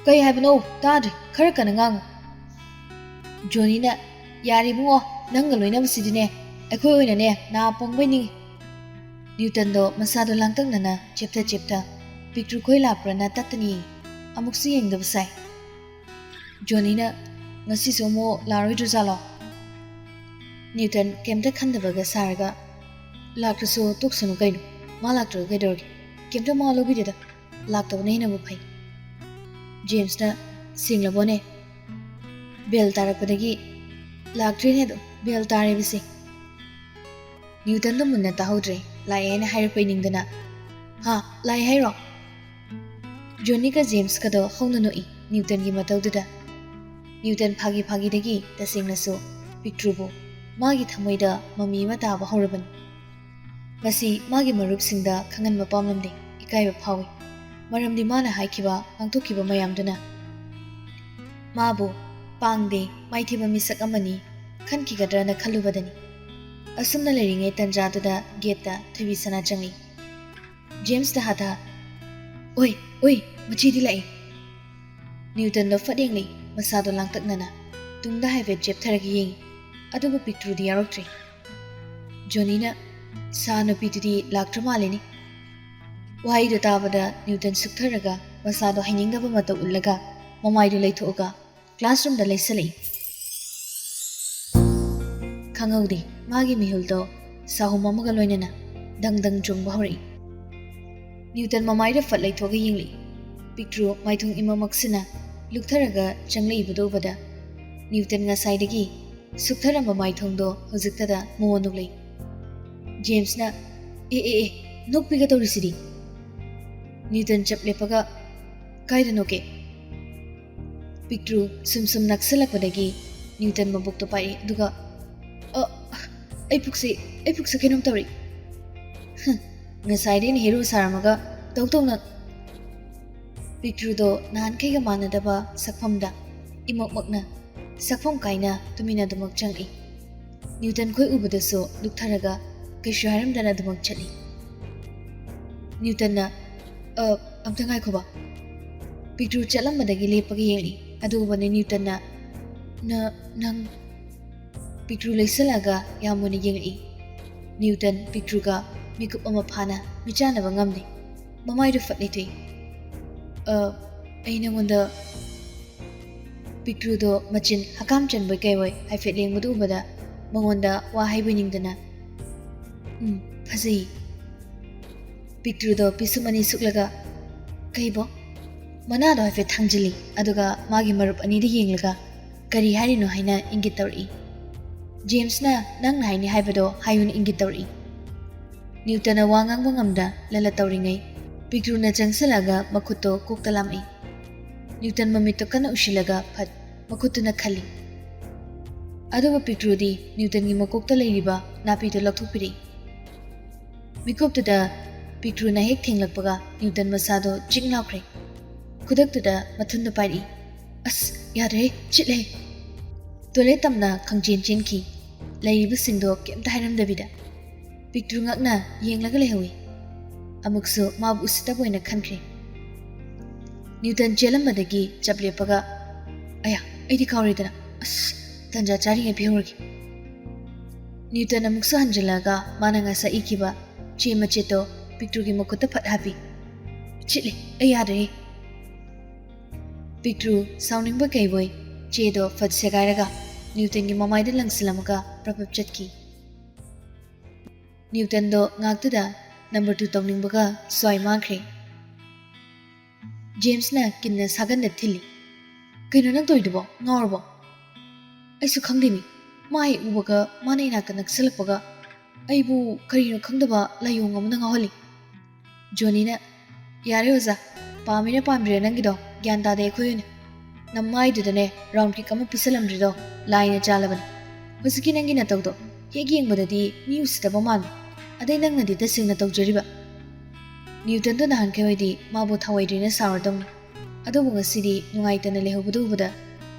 ꯀꯩ ꯍꯥꯏꯕꯅꯣ? ꯇꯥꯗ꯭ꯔꯦ, ꯈꯔ ꯀꯟꯅ ꯉꯥꯡꯉꯨ꯫" ꯖꯣꯅꯤꯅ, "ꯌꯥꯔꯦ ꯏꯕꯨꯡꯉꯣ, ꯅꯪꯒ ꯂꯣꯏꯅꯕꯁꯤꯗꯤꯅꯦ ꯑꯩꯈꯣꯏ ꯑꯣꯏꯅꯅꯦ ꯅꯥ ꯄꯣꯡꯕꯩ ꯅꯤꯡꯉꯤ꯫" ꯅ꯭ꯌꯨꯇꯟꯗꯣ ꯃꯁꯥꯗꯣ ꯂꯥꯡꯇꯛꯅꯅ ꯆꯦꯞꯊ ꯆꯦꯞꯊ ꯄꯤꯛꯇ꯭ꯔꯨ ꯈꯣꯏ ꯂꯥꯛꯄ꯭ꯔꯅ ꯇꯠꯇꯅ ꯌꯦꯡꯉꯤ꯫ ꯑꯃꯨꯛꯁꯨ ꯌꯦꯡꯗꯕ ꯁꯥꯏ꯫ ꯖꯣꯅꯤꯅ, "ꯉꯁꯤꯁꯨ ꯑꯃꯨꯛ ꯂꯥꯛꯑꯔꯣꯏꯗ꯭ꯔꯖꯥꯠꯂꯣ?" ꯅ꯭ꯌꯨꯇꯟ ꯀꯩꯝꯇ ꯈꯟꯗꯕꯒ ꯁꯥꯔꯒ, "ꯂꯥꯛꯇ꯭ꯔꯁꯨ ꯇꯣꯛꯁꯅꯨ ꯀꯩꯅꯣ, ꯃꯥ ꯂꯥꯛꯇ꯭ꯔꯒ ꯀꯩꯗꯧꯔꯒꯦ? ꯀꯩꯝꯇ ꯃꯋꯥ ꯂꯧꯕꯤꯗꯦꯗ, ꯂꯥꯛꯇꯕꯅ ꯍꯦꯟꯅꯕꯨ ꯐꯩ꯫" ꯖꯦꯝꯁꯅ, "ꯁꯦꯡꯂꯕꯣꯅꯦ? ꯕꯦꯜ ꯇꯥꯔꯛꯄꯗꯒꯤ ꯂꯥꯛꯇ꯭ꯔꯦꯅꯦ ꯑꯗꯣ, ꯕꯦꯜ ꯇꯥꯔꯦꯕꯁꯦ꯫" ꯅ꯭ꯌꯨꯇꯟꯗꯣ ꯃꯨꯟꯅ ꯇꯥꯍꯧꯗ꯭ꯔꯦ, ꯂꯥꯛꯑꯦ ꯍꯥꯏꯅ ꯍꯥꯏꯔꯛꯄꯩ ꯅꯤꯡꯗꯅ, "ꯍꯥ, ꯂꯥꯛꯑꯦ ꯍꯥꯏꯔꯣ?" ꯖꯣꯅꯤꯒ ꯖꯦꯝꯁꯀꯗꯣ ꯍꯧꯅ ꯅꯣꯛꯏ ꯅ꯭ꯌꯨꯇꯟꯒꯤ ꯃꯇꯧꯗꯨꯗ꯫ ꯅ꯭ꯌꯨꯇꯟ ꯐꯥꯒꯤ ꯐꯥꯒꯤꯗꯒꯤ ꯇꯁꯦꯡꯅꯁꯨ ꯄꯤꯛꯇ꯭ꯔꯨꯕꯨ ꯃꯥꯒꯤ ꯊꯃꯣꯏꯗ ꯃꯃꯤ ꯑꯃ ꯇꯥꯕ ꯍꯧꯔꯕꯅꯤ꯫ ꯃꯁꯤ ꯃꯥꯒꯤ ꯃꯔꯨꯞꯁꯤꯡꯗ ꯈꯪꯍꯟꯕ ꯄꯥꯝꯂꯝꯗꯦ, ꯏꯀꯥꯏꯕ ꯐꯥꯎꯏ꯫ ꯃꯔꯝꯗꯤ ꯃꯥꯅ ꯍꯥꯏꯈꯤꯕ, ꯉꯥꯡꯊꯣꯛꯈꯤꯕ ꯃꯌꯥꯝꯗꯨꯅ ꯃꯥꯕꯨ ꯄꯥꯡꯗꯦ, ꯃꯥꯏꯊꯤꯕ ꯃꯤꯁꯛ ꯑꯃꯅꯤ ꯈꯟꯈꯤꯒꯗ꯭ꯔꯅ ꯈꯜꯂꯨꯕꯗꯅꯤ꯫ ꯑꯁꯨꯝꯅ ꯂꯩꯔꯤꯉꯩ ꯇꯟꯖꯥꯗꯨꯗ ꯒꯦꯠꯇ ꯊꯣꯏꯕꯤꯁꯅꯥ ꯆꯪꯂꯛꯏ꯫ ꯖꯦꯝꯁꯇ ꯍꯥꯊ, "ꯑꯣꯏ, ꯑꯣꯏ, ꯃꯆꯤꯗꯤ ꯂꯥꯛꯏ!" ꯅ꯭ꯌꯨꯇꯟꯗꯣ ꯐꯠ ꯌꯦꯡꯂꯛꯏ, ꯃꯁꯥꯗꯣ ꯂꯥꯡꯇꯛꯅꯅ꯫ ꯇꯨꯡꯗ ꯍꯥꯏꯐꯦꯠ ꯆꯦꯞꯊꯔꯒ ꯌꯦꯡꯉꯤ, ꯑꯗꯨꯕꯨ ꯄꯤꯛꯇ꯭ꯔꯨꯗꯤ ꯌꯥꯎꯔꯛꯇ꯭ꯔꯦ꯫ ꯖꯣꯅꯤꯅ, "ꯁꯥ ꯅꯨꯄꯤꯗꯨꯗꯤ ꯂꯥꯛꯇ꯭ꯔ ꯃꯥꯜꯂꯦꯅꯦ꯫" ꯋꯥꯍꯩꯗꯨ ꯇꯥꯕꯗ ꯅ꯭ꯌꯨꯇꯟ ꯁꯨꯛꯊꯔꯒ ꯃꯁꯥꯗꯣ ꯍꯩꯅꯤꯡꯗꯕ ꯃꯇꯧ ꯎꯠꯂꯒ ꯃꯃꯥꯏꯗꯨ ꯂꯩꯊꯣꯛꯑꯒ ꯀ꯭ꯂꯥꯁꯔꯨꯝꯗ ꯂꯩꯁꯜꯂꯛꯏ꯫ ꯈꯪꯍꯧꯗꯦ, ꯃꯥꯒꯤ ꯃꯤꯍꯨꯜꯗꯣ ꯁꯥꯍꯨꯝ ꯑꯃꯒ ꯂꯣꯏꯅꯅ ꯗꯪ ꯗꯪ ꯆꯣꯡꯕ ꯍꯧꯔꯛꯏ꯫ ꯅ꯭ꯌꯨꯇꯟ ꯃꯃꯥꯏꯗ ꯐꯠ ꯂꯩꯊꯣꯛꯑꯒ ꯌꯦꯡꯂꯤ꯫ ꯄꯤꯛꯇ꯭ꯔꯨ ꯃꯥꯏꯊꯣꯡ ꯏꯃꯛꯃꯛꯁꯤꯅ ꯂꯨꯛꯊꯔꯒ ꯆꯪꯂꯛꯏꯕꯗꯨ ꯎꯕꯗ ꯅ꯭ꯌꯨꯇꯟ ꯉꯁꯥꯏꯗꯒꯤ ꯁꯨꯛꯊꯔꯝꯕ ꯃꯥꯏꯊꯣꯡꯗꯣ ꯍꯧꯖꯤꯛꯇꯗ ꯃꯉꯣꯟ ꯅꯣꯛꯂꯛꯏ꯫ ꯖꯦꯝꯁꯅ, "ꯑꯦ, ꯑꯦ, ꯑꯦ, ꯅꯣꯛꯄꯤꯒ ꯇꯧꯔꯤꯁꯤꯗꯤ?" ꯅ꯭ꯌꯨꯇꯟ ꯆꯞ ꯂꯦꯞꯄꯒ, "ꯀꯥꯏꯗ ꯅꯣꯛꯀꯦ?" ꯄꯤꯛꯇ꯭ꯔꯨ ꯁꯨꯝ ꯁꯨꯝ ꯅꯛꯁꯜꯂꯛꯄꯗꯒꯤ ꯅ꯭ꯌꯨꯇꯟ ꯃꯕꯨꯛꯇꯣ ꯄꯥꯏꯔꯛꯏ, ꯑꯗꯨꯒ, "ꯑ, ꯑꯩ ꯄꯨꯛꯁꯤ, ꯑꯩ ꯄꯨꯛꯁꯤ ꯀꯩꯅꯣꯝ ꯇꯧꯔꯤ꯫ ꯍꯝ, ꯉꯁꯥꯏꯗꯤ ꯑꯩꯅ ꯍꯦꯔꯣ ꯁꯥꯔꯝꯃꯒ ꯇꯧ ꯇꯧꯅ!" ꯄꯤꯛꯇ꯭ꯔꯨꯗꯣ ꯅꯍꯥꯟꯈꯩꯒ ꯃꯥꯟꯅꯗꯕ ꯁꯛꯐꯝꯗ ꯏꯃꯛꯃꯛꯅ ꯁꯛꯐꯝ ꯀꯥꯏꯅ ꯇꯨꯃꯤꯟꯅ ꯑꯗꯨꯃꯛ ꯆꯪꯉꯛꯏ꯫ ꯅ꯭ꯌꯨꯇꯟ ꯈꯣꯏ ꯎꯕꯗꯁꯨ ꯂꯨꯛꯊꯔꯒ ꯀꯩꯁꯨ ꯍꯥꯏꯔꯝꯗꯅ ꯑꯗꯨꯃꯛ ꯆꯠꯂꯤ꯫ ꯅ꯭ꯌꯨꯇꯟꯅ, "ꯑ, ꯑꯝꯇ ꯉꯥꯏꯈꯣꯕ꯫" ꯄꯤꯛꯇ꯭ꯔꯨ ꯆꯠꯂꯝꯕꯗꯒꯤ ꯂꯦꯞꯄꯒ ꯌꯦꯡꯂꯤ꯫ ꯑꯗꯨ ꯎꯕꯅ ꯅ꯭ꯌꯨꯇꯟꯅ, "ꯅ-, ꯅꯪ?" ꯄꯤꯛꯇ꯭ꯔꯨ ꯂꯩꯁꯜꯂꯒ ꯌꯥꯝ ꯃꯨꯟꯅ ꯌꯦꯡꯂꯛꯏ꯫ ꯅ꯭ꯌꯨꯇꯟ ꯄꯤꯛꯇ꯭ꯔꯨꯒ ꯃꯤꯀꯨꯞ ꯑꯃ ꯐꯥꯅ ꯃꯤꯆꯥꯟꯅꯕ ꯉꯝꯗꯦ꯫ ꯃꯃꯥꯏꯗꯨ ꯐꯠ ꯂꯩꯊꯣꯛꯏ꯫ "ꯑ, ꯑꯩ ꯅꯉꯣꯟꯗ..." ꯄꯤꯛꯇ꯭ꯔꯨꯗꯣ ꯃꯆꯤꯟ ꯍꯀꯥꯝ ꯆꯟꯕꯣꯏ ꯀꯩꯕꯣꯏ ꯍꯥꯏꯐꯦꯠ ꯂꯦꯡꯕꯗꯨ ꯎꯕꯗ ꯃꯉꯣꯟꯗ ꯋꯥ ꯍꯥꯏꯕꯣꯏ ꯅꯤꯡꯗꯅ, "ꯎꯝ, ꯐꯖꯩ꯫" ꯄꯤꯛꯇ꯭ꯔꯨꯗꯣ ꯄꯤꯁꯨꯝ ꯑꯅꯤ ꯁꯨꯛꯂꯒ, "ꯀꯩꯕꯣ?" ꯃꯅꯥꯗꯣ ꯍꯥꯏꯐꯦꯠ ꯊꯥꯡꯖꯤꯜꯂꯤ, ꯑꯗꯨꯒ ꯃꯥꯒꯤ ꯃꯔꯨꯞ ꯑꯅꯤꯗ ꯌꯦꯡꯂꯒ, "ꯀꯔꯤ ꯍꯥꯏꯔꯤꯅꯣ?" ꯍꯥꯏꯅ ꯏꯪꯒꯤꯠ ꯇꯧꯔꯛꯏ꯫ ꯖꯦꯝꯁꯅ, "ꯅꯪꯅ ꯍꯥꯏꯅꯤ ꯍꯥꯏꯕꯗꯣ ꯍꯥꯏꯌꯨꯅ" ꯏꯪꯒꯤꯠ ꯇꯧꯔꯛꯏ꯫ ꯅ꯭ꯌꯨꯇꯟꯅ ꯋꯥ ꯉꯥꯡꯕ ꯉꯝꯗ ꯂꯂ ꯇꯧꯔꯤꯉꯩ, ꯄꯤꯛꯇ꯭ꯔꯨꯅ ꯆꯪꯁꯤꯜꯂꯒ ꯃꯈꯨꯠꯇꯣ ꯀꯣꯛꯇ ꯂꯥꯝꯃꯛꯏ꯫ ꯅ꯭ꯌꯨꯇꯟ ꯃꯃꯤꯠꯇꯣ ꯀꯟꯅ ꯎꯏꯁꯤꯜꯂꯒ ꯐꯠ ꯃꯈꯨꯠꯇꯨꯅ ꯈꯜꯂꯤ꯫ ꯑꯗꯨꯒ ꯄꯤꯛꯇ꯭ꯔꯨꯗꯤ ꯅ꯭ꯌꯨꯇꯟꯒꯤ ꯃꯀꯣꯛꯇ ꯂꯩꯔꯤꯕ ꯅꯥꯄꯤꯗꯨ ꯂꯧꯊꯣꯛꯄꯤꯔꯛꯏ꯫ ꯃꯤꯀꯨꯞꯇꯨꯗ ꯄꯤꯛꯇ꯭ꯔꯨꯅ ꯍꯦꯛ ꯊꯦꯡꯂꯛꯄꯒ ꯅ꯭ꯌꯨꯇꯟ ꯃꯁꯥꯗꯣ ꯆꯤꯡ ꯂꯥꯎꯈ꯭ꯔꯦ꯫ ꯈꯨꯗꯛꯇꯨꯗ ꯃꯊꯨꯟꯗ ꯄꯥꯏꯔꯛꯏ꯫ "ꯑꯁ, ꯌꯥꯗ꯭ꯔꯦ, ꯆꯤꯠꯂꯦ!" ꯇꯣꯏꯂꯦꯠ ꯇꯝꯅ ꯈꯪꯆꯦꯟ ꯆꯦꯟꯈꯤ, ꯂꯩꯔꯤꯕꯁꯤꯡꯗꯣ ꯀꯩꯝꯇ ꯍꯥꯏꯔꯝꯗꯕꯤꯗ꯫ ꯄꯤꯛꯇ꯭ꯔꯨ ꯉꯛꯅ ꯌꯦꯡꯂꯒ ꯂꯩꯍꯧꯏ꯫ ꯑꯃꯨꯛꯁꯨ ꯃꯥꯕꯨ ꯎꯁꯤꯠꯇꯕ ꯑꯣꯏꯅ ꯈꯟꯈ꯭ꯔꯦ꯫ ꯅ꯭ꯌꯨꯇꯟ ꯆꯦꯜꯂꯝꯕꯗꯒꯤ ꯆꯞ ꯂꯦꯞꯄꯒ, "ꯑꯌꯥ, ꯑꯩꯗꯤ ꯀꯥꯎꯔꯦꯗꯅ꯫ ꯑꯁ, ꯇꯟꯖꯥ ꯆꯥꯔꯤꯉꯩ ꯄꯤꯍꯧꯔꯒꯦ꯫" ꯅ꯭ꯌꯨꯇꯟ ꯑꯃꯨꯛꯁꯨ ꯍꯟꯖꯤꯜꯂꯛꯑꯒ ꯃꯥꯅ ꯉꯁꯥꯏ ꯏꯈꯤꯕ ꯆꯦ ꯃꯆꯦꯠꯇꯣ ꯄꯤꯛꯇ꯭ꯔꯨꯒꯤ ꯃꯈꯨꯠꯇ ꯐꯠ ꯍꯥꯞꯄꯤ꯫ "ꯆꯤꯠꯂꯦ, ꯑꯩ ꯌꯥꯗ꯭ꯔꯦ꯫" ꯄꯤꯛꯇ꯭ꯔꯨ ꯁꯥꯎꯅꯤꯡꯕ ꯀꯩꯕꯣꯏ ꯆꯦꯗꯣ ꯐꯠ ꯁꯦꯒꯥꯏꯔꯒ ꯅ꯭ꯌꯨꯇꯟꯒꯤ ꯃꯃꯥꯏꯗ ꯂꯪꯁꯤꯜꯂꯝꯃꯒ ꯄ꯭ꯔꯞ ꯄ꯭ꯔꯞ ꯆꯠꯈꯤ꯫ ꯅ꯭ꯌꯨꯇꯟꯗꯣ ꯉꯥꯛꯇꯨꯗ ꯅꯝꯕꯔ ꯇꯨ ꯇꯧꯅꯤꯡꯕꯒ ꯁ꯭ꯋꯥꯏ ꯃꯥꯡꯈ꯭ꯔꯦ꯫ ꯖꯦꯝꯁꯅ ꯀꯤꯟꯅ ꯁꯥꯒꯟꯗ ꯊꯤꯜꯂꯤ꯫ "ꯀꯩꯅꯣ ꯅꯪ ꯇꯧꯔꯤꯗꯨꯕꯣ? ꯉꯥꯎꯔꯕꯣ?" "ꯑꯩꯁꯨ ꯈꯪꯗꯦꯃꯤ꯫ ꯃꯥ ꯍꯦꯛ ꯎꯕꯒ ꯃꯥꯅ ꯏꯅꯥꯛꯇ ꯅꯛꯁꯜꯂꯛꯄꯒ ꯑꯩꯕꯨ ꯀꯔꯤꯅꯣ ꯈꯪꯗꯕ ꯂꯥꯏꯑꯣꯡ ꯑꯃꯅ ꯉꯥꯎꯍꯜꯂꯤ꯫" ꯖꯣꯅꯤꯅ, "ꯌꯥꯔꯦ ꯑꯣꯖꯥ, ꯄꯥꯝꯃꯤꯔ ꯄꯥꯝꯗ꯭ꯔꯤꯔ ꯅꯪꯒꯤꯗꯣ ꯒ꯭ꯌꯥꯟ ꯇꯥꯗꯦ ꯑꯩꯈꯣꯏ ꯑꯣꯏꯅ꯫ ꯅꯃꯥꯏꯗꯨꯗꯅꯦ ꯔꯥꯎꯟ ꯀꯤꯛ ꯑꯃ ꯄꯤꯁꯜꯂꯝꯗ꯭ꯔꯤꯗꯣ ꯂꯥꯏꯅ ꯆꯥꯜꯂꯕꯅꯤ꯫ ꯍꯧꯖꯤꯛꯀꯤ ꯅꯪꯒꯤ ꯅꯇꯧꯗꯣ ꯍꯦꯛ ꯌꯦꯡꯕꯗꯗꯤ ꯃꯤ ꯎꯁꯤꯠꯇꯕ ꯃꯥꯟꯕ꯫ ꯑꯗꯩ ꯅꯪꯅꯗꯤ ꯇꯁꯦꯡꯅ ꯇꯧꯖꯔꯤꯕ꯫" ꯅ꯭ꯌꯨꯇꯟꯗꯣ ꯅꯍꯥꯟꯈꯩ ꯑꯣꯏꯗꯤ ꯃꯥꯕꯨ ꯊꯧꯑꯣꯏꯗ꯭ꯔꯦꯅ ꯁꯥꯎꯔꯗꯧꯅꯤ꯫ ꯑꯗꯨꯕꯨ ꯉꯁꯤꯗꯤ ꯅꯨꯡꯉꯥꯏꯇꯅ ꯂꯩꯍꯧꯕꯗꯨ ꯎꯕꯗ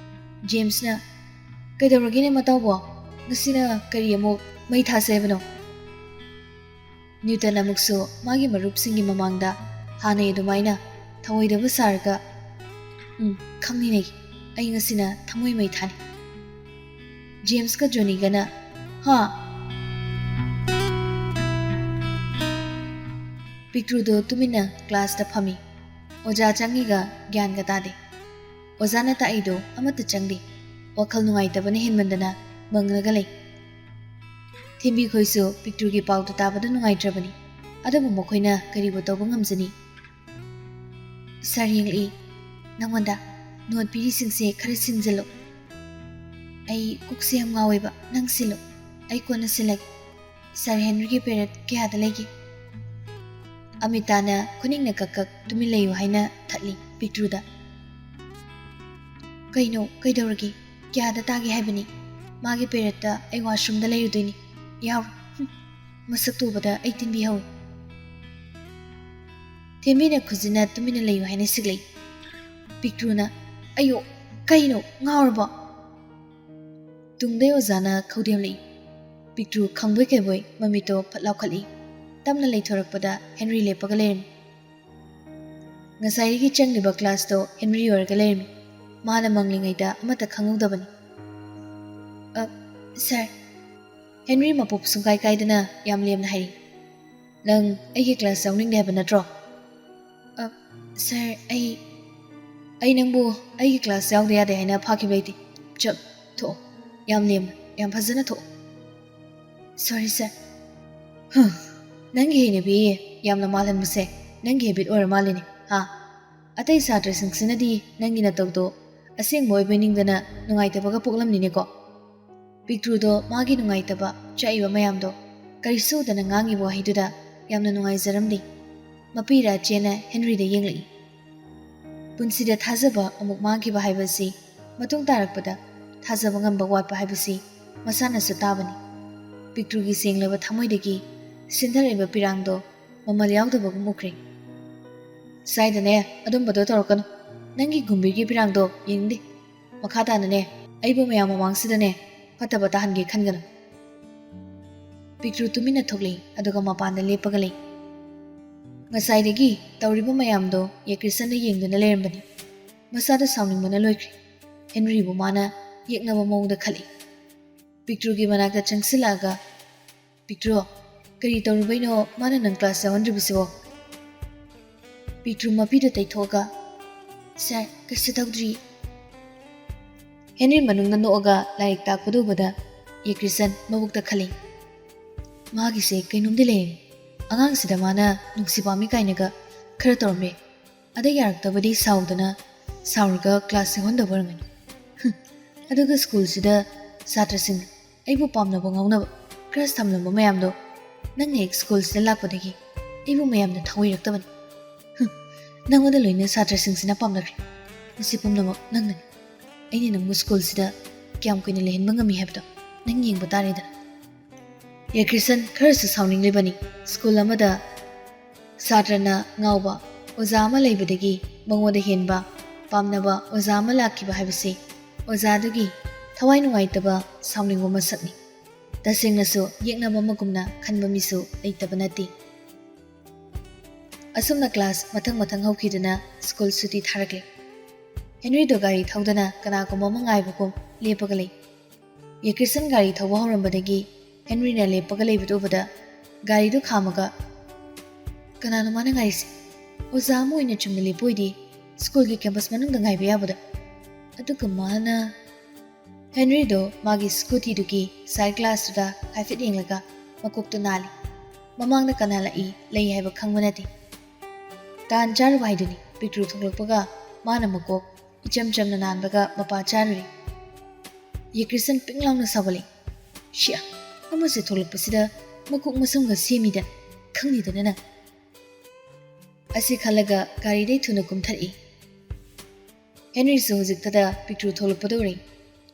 ꯖꯦꯝꯁꯅ, "ꯀꯩꯗꯧꯔꯒꯦꯅꯦ ꯃꯇꯥꯎꯕꯣ? ꯉꯁꯤꯅ ꯀꯔꯤ ꯑꯃꯨꯛ ꯃꯩ ꯊꯥꯁꯦ ꯍꯥꯏꯕꯅꯣ?" ꯅ꯭ꯌꯨꯇꯟ ꯑꯃꯨꯛꯁꯨ ꯃꯥꯒꯤ ꯃꯔꯨꯞꯁꯤꯡꯒꯤ ꯃꯃꯥꯡꯗ ꯍꯥꯟꯅꯩ ꯑꯗꯨꯃꯥꯏꯅ ꯊꯧꯑꯣꯏꯗꯕ ꯁꯥꯔꯒ, "ꯎꯝ, ꯈꯪꯅꯤꯅꯦ, ꯑꯩ ꯉꯁꯤꯅ ꯊꯃꯣꯏ ꯃꯩ ꯊꯥꯅꯤ꯫" ꯖꯦꯝꯁꯀ ꯖꯣꯅꯤꯒꯅ, "ꯍꯥ?" ꯄꯤꯛꯇ꯭ꯔꯨꯗꯣ ꯇꯨꯃꯤꯟꯅ ꯀ꯭ꯂꯥꯁꯇ ꯐꯝꯃꯤ꯫ ꯑꯣꯖꯥ ꯆꯪꯉꯤꯒ ꯒ꯭ꯌꯥꯟꯒ ꯇꯥꯗꯦ꯫ ꯑꯣꯖꯥꯅ ꯇꯥꯛꯏꯗꯣ ꯑꯃꯠꯇ ꯆꯪꯗꯦ꯫ ꯋꯥꯈꯜ ꯅꯨꯡꯉꯥꯏꯇꯕꯅ ꯍꯦꯟꯃꯟꯗꯅ ꯃꯪꯂꯒ ꯂꯩ꯫ ꯊꯦꯝꯕꯤꯈꯣꯏꯁꯨ ꯄꯤꯛꯇ꯭ꯔꯨꯒꯤ ꯄꯥꯎꯗꯨ ꯇꯥꯕꯗ ꯅꯨꯡꯉꯥꯏꯇ꯭ꯔꯕꯅꯤ꯫ ꯑꯗꯨꯕꯨ ꯃꯈꯣꯏꯅ ꯀꯔꯤꯕꯨ ꯇꯧꯕ ꯉꯝꯖꯅꯤ? "ꯁꯥꯔ ꯌꯦꯡꯂꯛꯏ꯫ ꯅꯉꯣꯟꯗ ꯅꯣꯠ ꯄꯤꯔꯤꯁꯤꯡꯁꯦ ꯈꯔ ꯁꯤꯟꯖꯤꯜꯂꯨ꯫ ꯑꯩ ꯀꯣꯛꯁꯦ ꯌꯥꯝ ꯉꯥꯎꯋꯦꯕ꯫ ꯅꯪ ꯁꯤꯜꯂꯨ꯫ ꯑꯩ ꯀꯣꯟꯅ ꯁꯤꯜꯂꯒꯦ꯫ ꯁꯥꯔ ꯍꯦꯟꯔꯤꯒꯤ ꯄꯦꯔꯦꯠ ꯀꯌꯥꯗ ꯂꯩꯒꯦ?" ꯑꯃꯤꯇꯥꯅ ꯈꯨꯅꯤꯡꯅ ꯀꯛ ꯀꯛ ꯇꯨꯃꯤꯟ ꯂꯩꯌꯨ ꯍꯥꯏꯅ ꯊꯠꯂꯤ ꯄꯤꯛꯇ꯭ꯔꯨꯗ꯫ "ꯀꯩꯅꯣ? ꯀꯩꯗꯧꯔꯒꯦ? ꯀꯌꯥꯗ ꯇꯥꯒꯦ ꯍꯥꯏꯕꯅꯤ? ꯃꯥꯒꯤ ꯄꯦꯔꯦꯠꯇ ꯑꯩ ꯋꯥꯁꯔꯨꯝꯗ ꯂꯩꯔꯨꯗꯣꯏꯅꯤ꯫ ꯌꯥꯎꯔꯣ꯫" ꯍꯨꯝ, ꯃꯁꯛꯇꯨ ꯎꯕꯗ ꯑꯩ ꯇꯤꯟꯕꯤ ꯍꯧꯏ꯫ ꯊꯦꯝꯕꯤꯅ ꯈꯨꯖꯤꯟꯅ ꯇꯨꯃꯤꯟꯅ ꯂꯩꯌꯨ ꯍꯥꯏꯅ ꯁꯤꯛꯂꯛꯏ꯫ ꯄꯤꯛꯇ꯭ꯔꯨꯅ, "ꯑꯌꯣ, ꯀꯩꯅꯣ? ꯉꯥꯎꯔꯕꯣ?" ꯇꯨꯡꯗꯩ ꯑꯣꯖꯥꯅ ꯈꯧꯗꯦꯝꯂꯛꯏ꯫ ꯄꯤꯛꯇ꯭ꯔꯨ ꯈꯪꯕꯣꯏ ꯀꯩꯕꯣꯏ ꯃꯃꯤꯠꯇꯣ ꯐꯠ ꯂꯥꯎꯈꯠꯂꯤ꯫ ꯇꯞꯅ ꯂꯩꯊꯣꯔꯛꯄꯗ ꯍꯦꯟꯔꯤ ꯂꯦꯞꯄꯒ ꯂꯩꯔꯝꯃꯤ꯫ ꯉꯁꯥꯏꯗꯒꯤ ꯆꯪꯂꯤꯕ ꯀ꯭ꯂꯥꯁꯇꯣ ꯍꯦꯟꯔꯤ ꯑꯣꯏꯔꯒ ꯂꯩꯔꯝꯃꯤ꯫ ꯃꯥꯅ ꯃꯪꯂꯤꯉꯩꯗ ꯑꯃꯠꯇ ꯈꯪꯍꯧꯗꯕꯅꯤ꯫ "ꯑ, ꯁꯥꯔ꯫" ꯍꯦꯟꯔꯤ ꯃꯄꯣꯞ ꯁꯨꯡꯀꯥꯏ ꯀꯥꯏꯗꯅ ꯌꯥꯝ ꯂꯦꯝꯅ ꯍꯥꯏꯔꯤ꯫ "ꯅꯪ ꯑꯩꯒꯤ ꯀ꯭ꯂꯥꯁ ꯌꯥꯎꯅꯤꯡꯗꯦ ꯍꯥꯏꯕ ꯅꯠꯇ꯭ꯔꯣ?" "ꯑ, ꯁꯥꯔ, ꯑꯩ, ꯑꯩ ꯅꯪꯕꯨ ꯑꯩꯒꯤ ꯀ꯭ꯂꯥꯁ ꯌꯥꯎꯗ ꯌꯥꯗꯦ ꯍꯥꯏꯅ ꯐꯥꯈꯤꯕ ꯂꯩꯇꯦ꯫ ꯆꯠ, ꯊꯣꯛꯑꯣ꯫ ꯌꯥꯝ ꯂꯦꯝꯅ, ꯌꯥꯝ ꯐꯖꯅ ꯊꯣꯛꯑꯣ꯫" "ꯁꯣꯔꯤ, ꯁꯥꯔ꯫" "ꯍ, "ꯅꯪꯒꯤ ꯍꯩꯅꯕꯤ ꯌꯥꯝꯅ ꯃꯥꯜꯍꯟꯕꯁꯦ ꯅꯪꯒꯤ ꯍꯦꯕꯤꯠ ꯑꯣꯏꯔ ꯃꯥꯜꯂꯤꯅꯦ, ꯍꯥ? ꯑꯇꯩ ꯁꯥꯇ꯭ꯔꯁꯤꯡꯁꯤꯅꯗꯤ ꯅꯪꯒꯤ ꯅꯇꯧꯗꯣ ꯑꯁꯦꯡꯕ ꯑꯣꯏꯕꯣꯏ ꯅꯤꯡꯗꯅ ꯅꯨꯡꯉꯥꯏꯇꯕꯒ ꯄꯣꯛꯂꯝꯅꯤꯅꯦꯀꯣ?" ꯄꯤꯛꯇ꯭ꯔꯨꯗꯣ ꯃꯥꯒꯤ ꯅꯨꯡꯉꯥꯏꯇꯕ ꯆꯥꯛꯏꯕ ꯃꯌꯥꯝꯗꯣ ꯀꯔꯤꯁꯨ ꯎꯗꯅ ꯉꯥꯡꯉꯤꯕ ꯋꯥꯍꯩꯗꯨꯗ ꯌꯥꯝꯅ ꯅꯨꯡꯉꯥꯏꯖꯔꯝꯗꯦ꯫ ꯃꯄꯤ ꯔꯥꯆꯦꯅ ꯍꯦꯟꯔꯤꯗ ꯌꯦꯡꯂꯛꯏ꯫ ꯄꯨꯟꯁꯤꯗ ꯊꯥꯖꯕ ꯑꯃꯨꯛ ꯃꯥꯡꯈꯤꯕ ꯍꯥꯏꯕꯁꯤ, ꯃꯇꯨꯡ ꯇꯥꯔꯛꯄꯗ ꯊꯥꯖꯕ ꯉꯝꯕ ꯋꯥꯠꯄ ꯍꯥꯏꯕꯁꯤ ꯃꯁꯥꯅꯁꯨ ꯇꯥꯕꯅꯤ꯫ ꯄꯤꯛꯇ꯭ꯔꯨꯒꯤ ꯁꯦꯡꯂꯕ ꯊꯃꯣꯏꯗꯒꯤ ꯁꯤꯟꯊꯔꯛꯏꯕ ꯄꯤꯔꯥꯡꯗꯣ ꯃꯃꯜ ꯌꯥꯎꯗꯕꯒꯨꯝ ꯎꯈ꯭ꯔꯦ꯫ "ꯁ꯭ꯋꯥꯏꯗꯅꯦ ꯑꯗꯨꯝꯕꯗꯣ ꯇꯧꯔꯛꯀꯅꯨ꯫ ꯅꯪꯒꯤ ꯒꯨꯝꯕꯤꯔꯒꯤ ꯄꯤꯔꯥꯡꯗꯣ ꯌꯦꯡꯅꯤꯡꯗꯦ꯫ ꯃꯈꯥ ꯇꯥꯅꯅꯦ ꯑꯩꯕꯨ ꯃꯌꯥꯝ ꯃꯃꯥꯡꯁꯤꯗꯅꯦ ꯐꯠꯇꯕ ꯇꯥꯍꯟꯒꯦ ꯈꯟꯒꯅꯨ꯫" ꯄꯤꯛꯇ꯭ꯔꯨ ꯇꯨꯃꯤꯟꯅ ꯊꯣꯛꯂꯛꯏ, ꯑꯗꯨꯒ ꯃꯄꯥꯟꯗ ꯂꯦꯞꯄꯒ ꯂꯩ꯫ ꯉꯁꯥꯏꯗꯒꯤ ꯇꯧꯔꯤꯕ ꯃꯌꯥꯝꯗꯣ ꯌꯦꯀ꯭ꯔꯤꯁꯟꯅ ꯌꯦꯡꯗꯨꯅ ꯂꯩꯔꯝꯕꯅꯤ꯫ ꯃꯁꯥꯗ ꯁꯥꯎꯅꯤꯡꯕꯅ ꯂꯣꯏꯈ꯭ꯔꯦ꯫ ꯍꯦꯟꯔꯤꯕꯨ ꯃꯥꯅ ꯌꯦꯛꯅꯕ ꯃꯑꯣꯡꯗ ꯈꯜꯂꯤ꯫ ꯄꯤꯛꯇ꯭ꯔꯨꯒꯤ ꯃꯅꯥꯛꯇ ꯆꯪꯁꯤꯜꯂꯛꯑꯒ, "ꯄꯤꯛꯇ꯭ꯔꯨ, ꯀꯔꯤ ꯇꯧꯔꯨꯕꯩꯅꯣ ꯃꯥꯅ ꯅꯪ ꯀ꯭ꯂꯥꯁ ꯌꯥꯎꯍꯟꯗ꯭ꯔꯤꯕꯁꯤꯕꯣ?" ꯄꯤꯛꯇ꯭ꯔꯨ ꯃꯄꯤꯗꯨ ꯇꯩꯊꯣꯛꯑꯒ, "ꯁꯥꯔ, ꯀꯩꯁꯨ ꯇꯧꯗ꯭ꯔꯤ꯫" ꯍꯦꯟꯔꯤ ꯃꯅꯨꯡꯗ ꯅꯣꯛꯑꯒ ꯂꯥꯏꯔꯤꯛ ꯇꯥꯛꯄꯗꯨ ꯎꯕꯗ ꯌꯦꯀ꯭ꯔꯤꯁꯟ ꯃꯕꯨꯛꯇ ꯈꯜꯂꯤ꯫ "ꯃꯥꯒꯤꯁꯦ ꯀꯩꯅꯣꯝꯗꯤ ꯂꯩꯔꯦ꯫ ꯑꯉꯥꯡꯁꯤꯗ ꯃꯥꯅ ꯅꯨꯡꯁꯤ ꯄꯥꯝꯃꯤ ꯀꯥꯏꯅꯒ ꯈꯔ ꯇꯧꯔꯝꯃꯦ꯫ ꯑꯗ ꯌꯥꯔꯛꯇꯕꯗꯤ ꯁꯥꯎꯗꯅ ꯁꯥꯎꯔꯒ ꯀ꯭ꯂꯥꯁ ꯌꯥꯎꯍꯟꯗꯕ ꯑꯣꯏꯔꯝꯒꯅꯤ꯫ ꯍꯨꯝ, ꯑꯗꯨꯒ ꯁ꯭ꯀꯨꯜꯁꯤꯗ ꯁꯥꯇ꯭ꯔꯁꯤꯡ ꯑꯩꯕꯨ ꯄꯥꯝꯅꯕ ꯉꯥꯎꯅꯕ ꯈꯔ ꯊꯝꯂꯝꯕ ꯃꯌꯥꯝꯗꯣ ꯅꯪꯅ ꯍꯦꯛ ꯁ꯭ꯀꯨꯜꯁꯤꯗ ꯂꯥꯛꯄꯗꯒꯤ ꯑꯩꯕꯨ ꯃꯌꯥꯝꯅ ꯊꯧꯑꯣꯏꯔꯛꯇꯕꯅꯤ꯫ ꯍꯨꯝ, ꯅꯪꯉꯣꯟꯗ ꯂꯣꯏꯅ ꯁꯥꯇ꯭ꯔꯁꯤꯡꯁꯤꯅ ꯄꯥꯝꯅꯈ꯭ꯔꯦ꯫ ꯃꯁꯤ ꯄꯨꯝꯅꯃꯛ ꯅꯪꯅꯅꯤ꯫ ꯑꯩꯅ ꯅꯪꯕꯨ ꯁ꯭ꯀꯨꯜꯁꯤꯗ ꯀꯌꯥꯝ ꯀꯨꯏꯅ ꯂꯩꯍꯟꯕ ꯉꯝꯃꯤ ꯍꯥꯏꯕꯗꯣ ꯅꯪ ꯌꯦꯡꯕ ꯇꯥꯔꯦꯗꯅ꯫" ꯌꯦꯀ꯭ꯔꯤꯁꯟ ꯈꯔꯁꯨ ꯁꯥꯎꯅꯤꯡꯂꯤꯕꯅꯤ꯫ ꯁ꯭ꯀꯨꯜ ꯑꯃꯗ ꯁꯥꯇ꯭ꯔꯅ ꯉꯥꯎꯕ ꯑꯣꯖꯥ ꯑꯃ ꯂꯩꯕꯗꯒꯤ ꯃꯉꯣꯟꯗ ꯍꯦꯟꯕ ꯄꯥꯝꯅꯕ ꯑꯣꯖꯥ ꯑꯃ ꯂꯥꯛꯈꯤꯕ ꯍꯥꯏꯕꯁꯤ ꯑꯣꯖꯥꯗꯨꯒꯤ ꯊꯋꯥꯏ ꯅꯨꯡꯉꯥꯏꯇꯕ, ꯁꯥꯎꯅꯤꯡꯕ ꯃꯁꯛꯅꯤ꯫ ꯇꯁꯦꯡꯅꯁꯨ ꯌꯦꯛꯅꯕ ꯑꯃꯒꯨꯝꯅ ꯈꯟꯕ ꯃꯤꯁꯨ ꯂꯩꯇꯕ ꯅꯠꯇꯦ꯫ ꯑꯁꯨꯝꯅ ꯀ꯭ꯂꯥꯁ ꯃꯊꯪ ꯃꯊꯪ ꯍꯧꯈꯤꯗꯨꯅ ꯁ꯭ꯀꯨꯜ ꯁꯨꯇꯤ ꯊꯥꯔꯛꯂꯦ꯫ ꯍꯦꯟꯔꯤꯗꯣ ꯒꯥꯔꯤ ꯊꯧꯗꯅ ꯀꯅꯥꯒꯨꯝꯕ ꯑꯃ ꯉꯥꯏꯕꯒꯨꯝ ꯂꯦꯞꯄꯒ ꯂꯩ꯫ ꯌꯦꯀ꯭ꯔꯤꯁꯟ ꯒꯥꯔꯤ ꯊꯧꯕ ꯍꯧꯔꯝꯕꯗꯒꯤ ꯍꯦꯟꯔꯤꯅ ꯂꯦꯞꯄꯒ ꯂꯩꯕꯗꯨ ꯎꯕꯗ ꯒꯥꯔꯤꯗꯨ ꯈꯥꯝꯃꯒ, "ꯀꯅꯥꯅꯣ ꯃꯥꯅ ꯉꯥꯏꯔꯤꯁꯦ? ꯑꯣꯖꯥ ꯑꯃ ꯑꯣꯏꯅ ꯆꯨꯝꯅ ꯂꯦꯞꯄ ꯑꯣꯏꯗꯤ ꯁ꯭ꯀꯨꯜꯒꯤ ꯀꯦꯝꯄꯁ ꯃꯅꯨꯡꯗ ꯉꯥꯏꯕ ꯌꯥꯕꯗ꯫ ꯑꯗꯨꯒ ꯃꯥꯅ?" ꯍꯦꯟꯔꯤꯗꯣ ꯃꯥꯒꯤ ꯁ꯭ꯀꯨꯇꯤꯗꯨꯒꯤ ꯁꯥꯏꯗ ꯒ꯭ꯂꯥꯁꯇꯨꯗ ꯍꯥꯏꯐꯦꯠ ꯌꯦꯡꯂꯒ ꯃꯀꯣꯛꯇꯨ ꯅꯥꯜꯂꯤ꯫ ꯃꯃꯥꯡꯗ ꯀꯅꯥ ꯂꯥꯛꯏ ꯂꯩ ꯍꯥꯏꯕ ꯈꯪꯕ ꯅꯠꯇꯦ꯫ ꯇꯥꯟ ꯆꯥꯔꯨꯕ ꯍꯥꯏꯗꯨꯅꯤ꯫ ꯄꯤꯛꯇ꯭ꯔꯨ ꯊꯣꯛꯂꯛꯄꯒ ꯃꯥꯅ ꯃꯀꯣꯛ ꯏꯆꯝ ꯆꯝꯅ ꯅꯥꯟꯕꯒ ꯃꯄꯥ ꯆꯥꯔꯨꯔꯦ꯫ ꯌꯦꯀ꯭ꯔꯤꯁꯟ ꯄꯤꯡ ꯂꯥꯎꯅ ꯁꯥꯎꯒꯠꯂꯦ꯫ "ꯁꯤꯌꯥ, ꯑꯃꯁꯦ ꯊꯣꯛꯂꯛꯄꯁꯤꯗ ꯃꯀꯣꯛ ꯃꯁꯝꯒ ꯁꯦꯝꯃꯤꯗ, ꯈꯪꯗꯦꯗꯅ ꯅꯪ?" ꯑꯁꯤ ꯈꯜꯂꯒ ꯒꯥꯔꯤꯗꯩ ꯊꯨꯅ ꯀꯨꯝꯊꯔꯛꯏ꯫ ꯍꯦꯅꯔꯤꯁꯨ ꯍꯧꯖꯤꯛꯇꯗ ꯄꯤꯛꯇ꯭ꯔꯨ ꯊꯣꯛꯂꯛꯄꯗ ꯎꯔꯦ꯫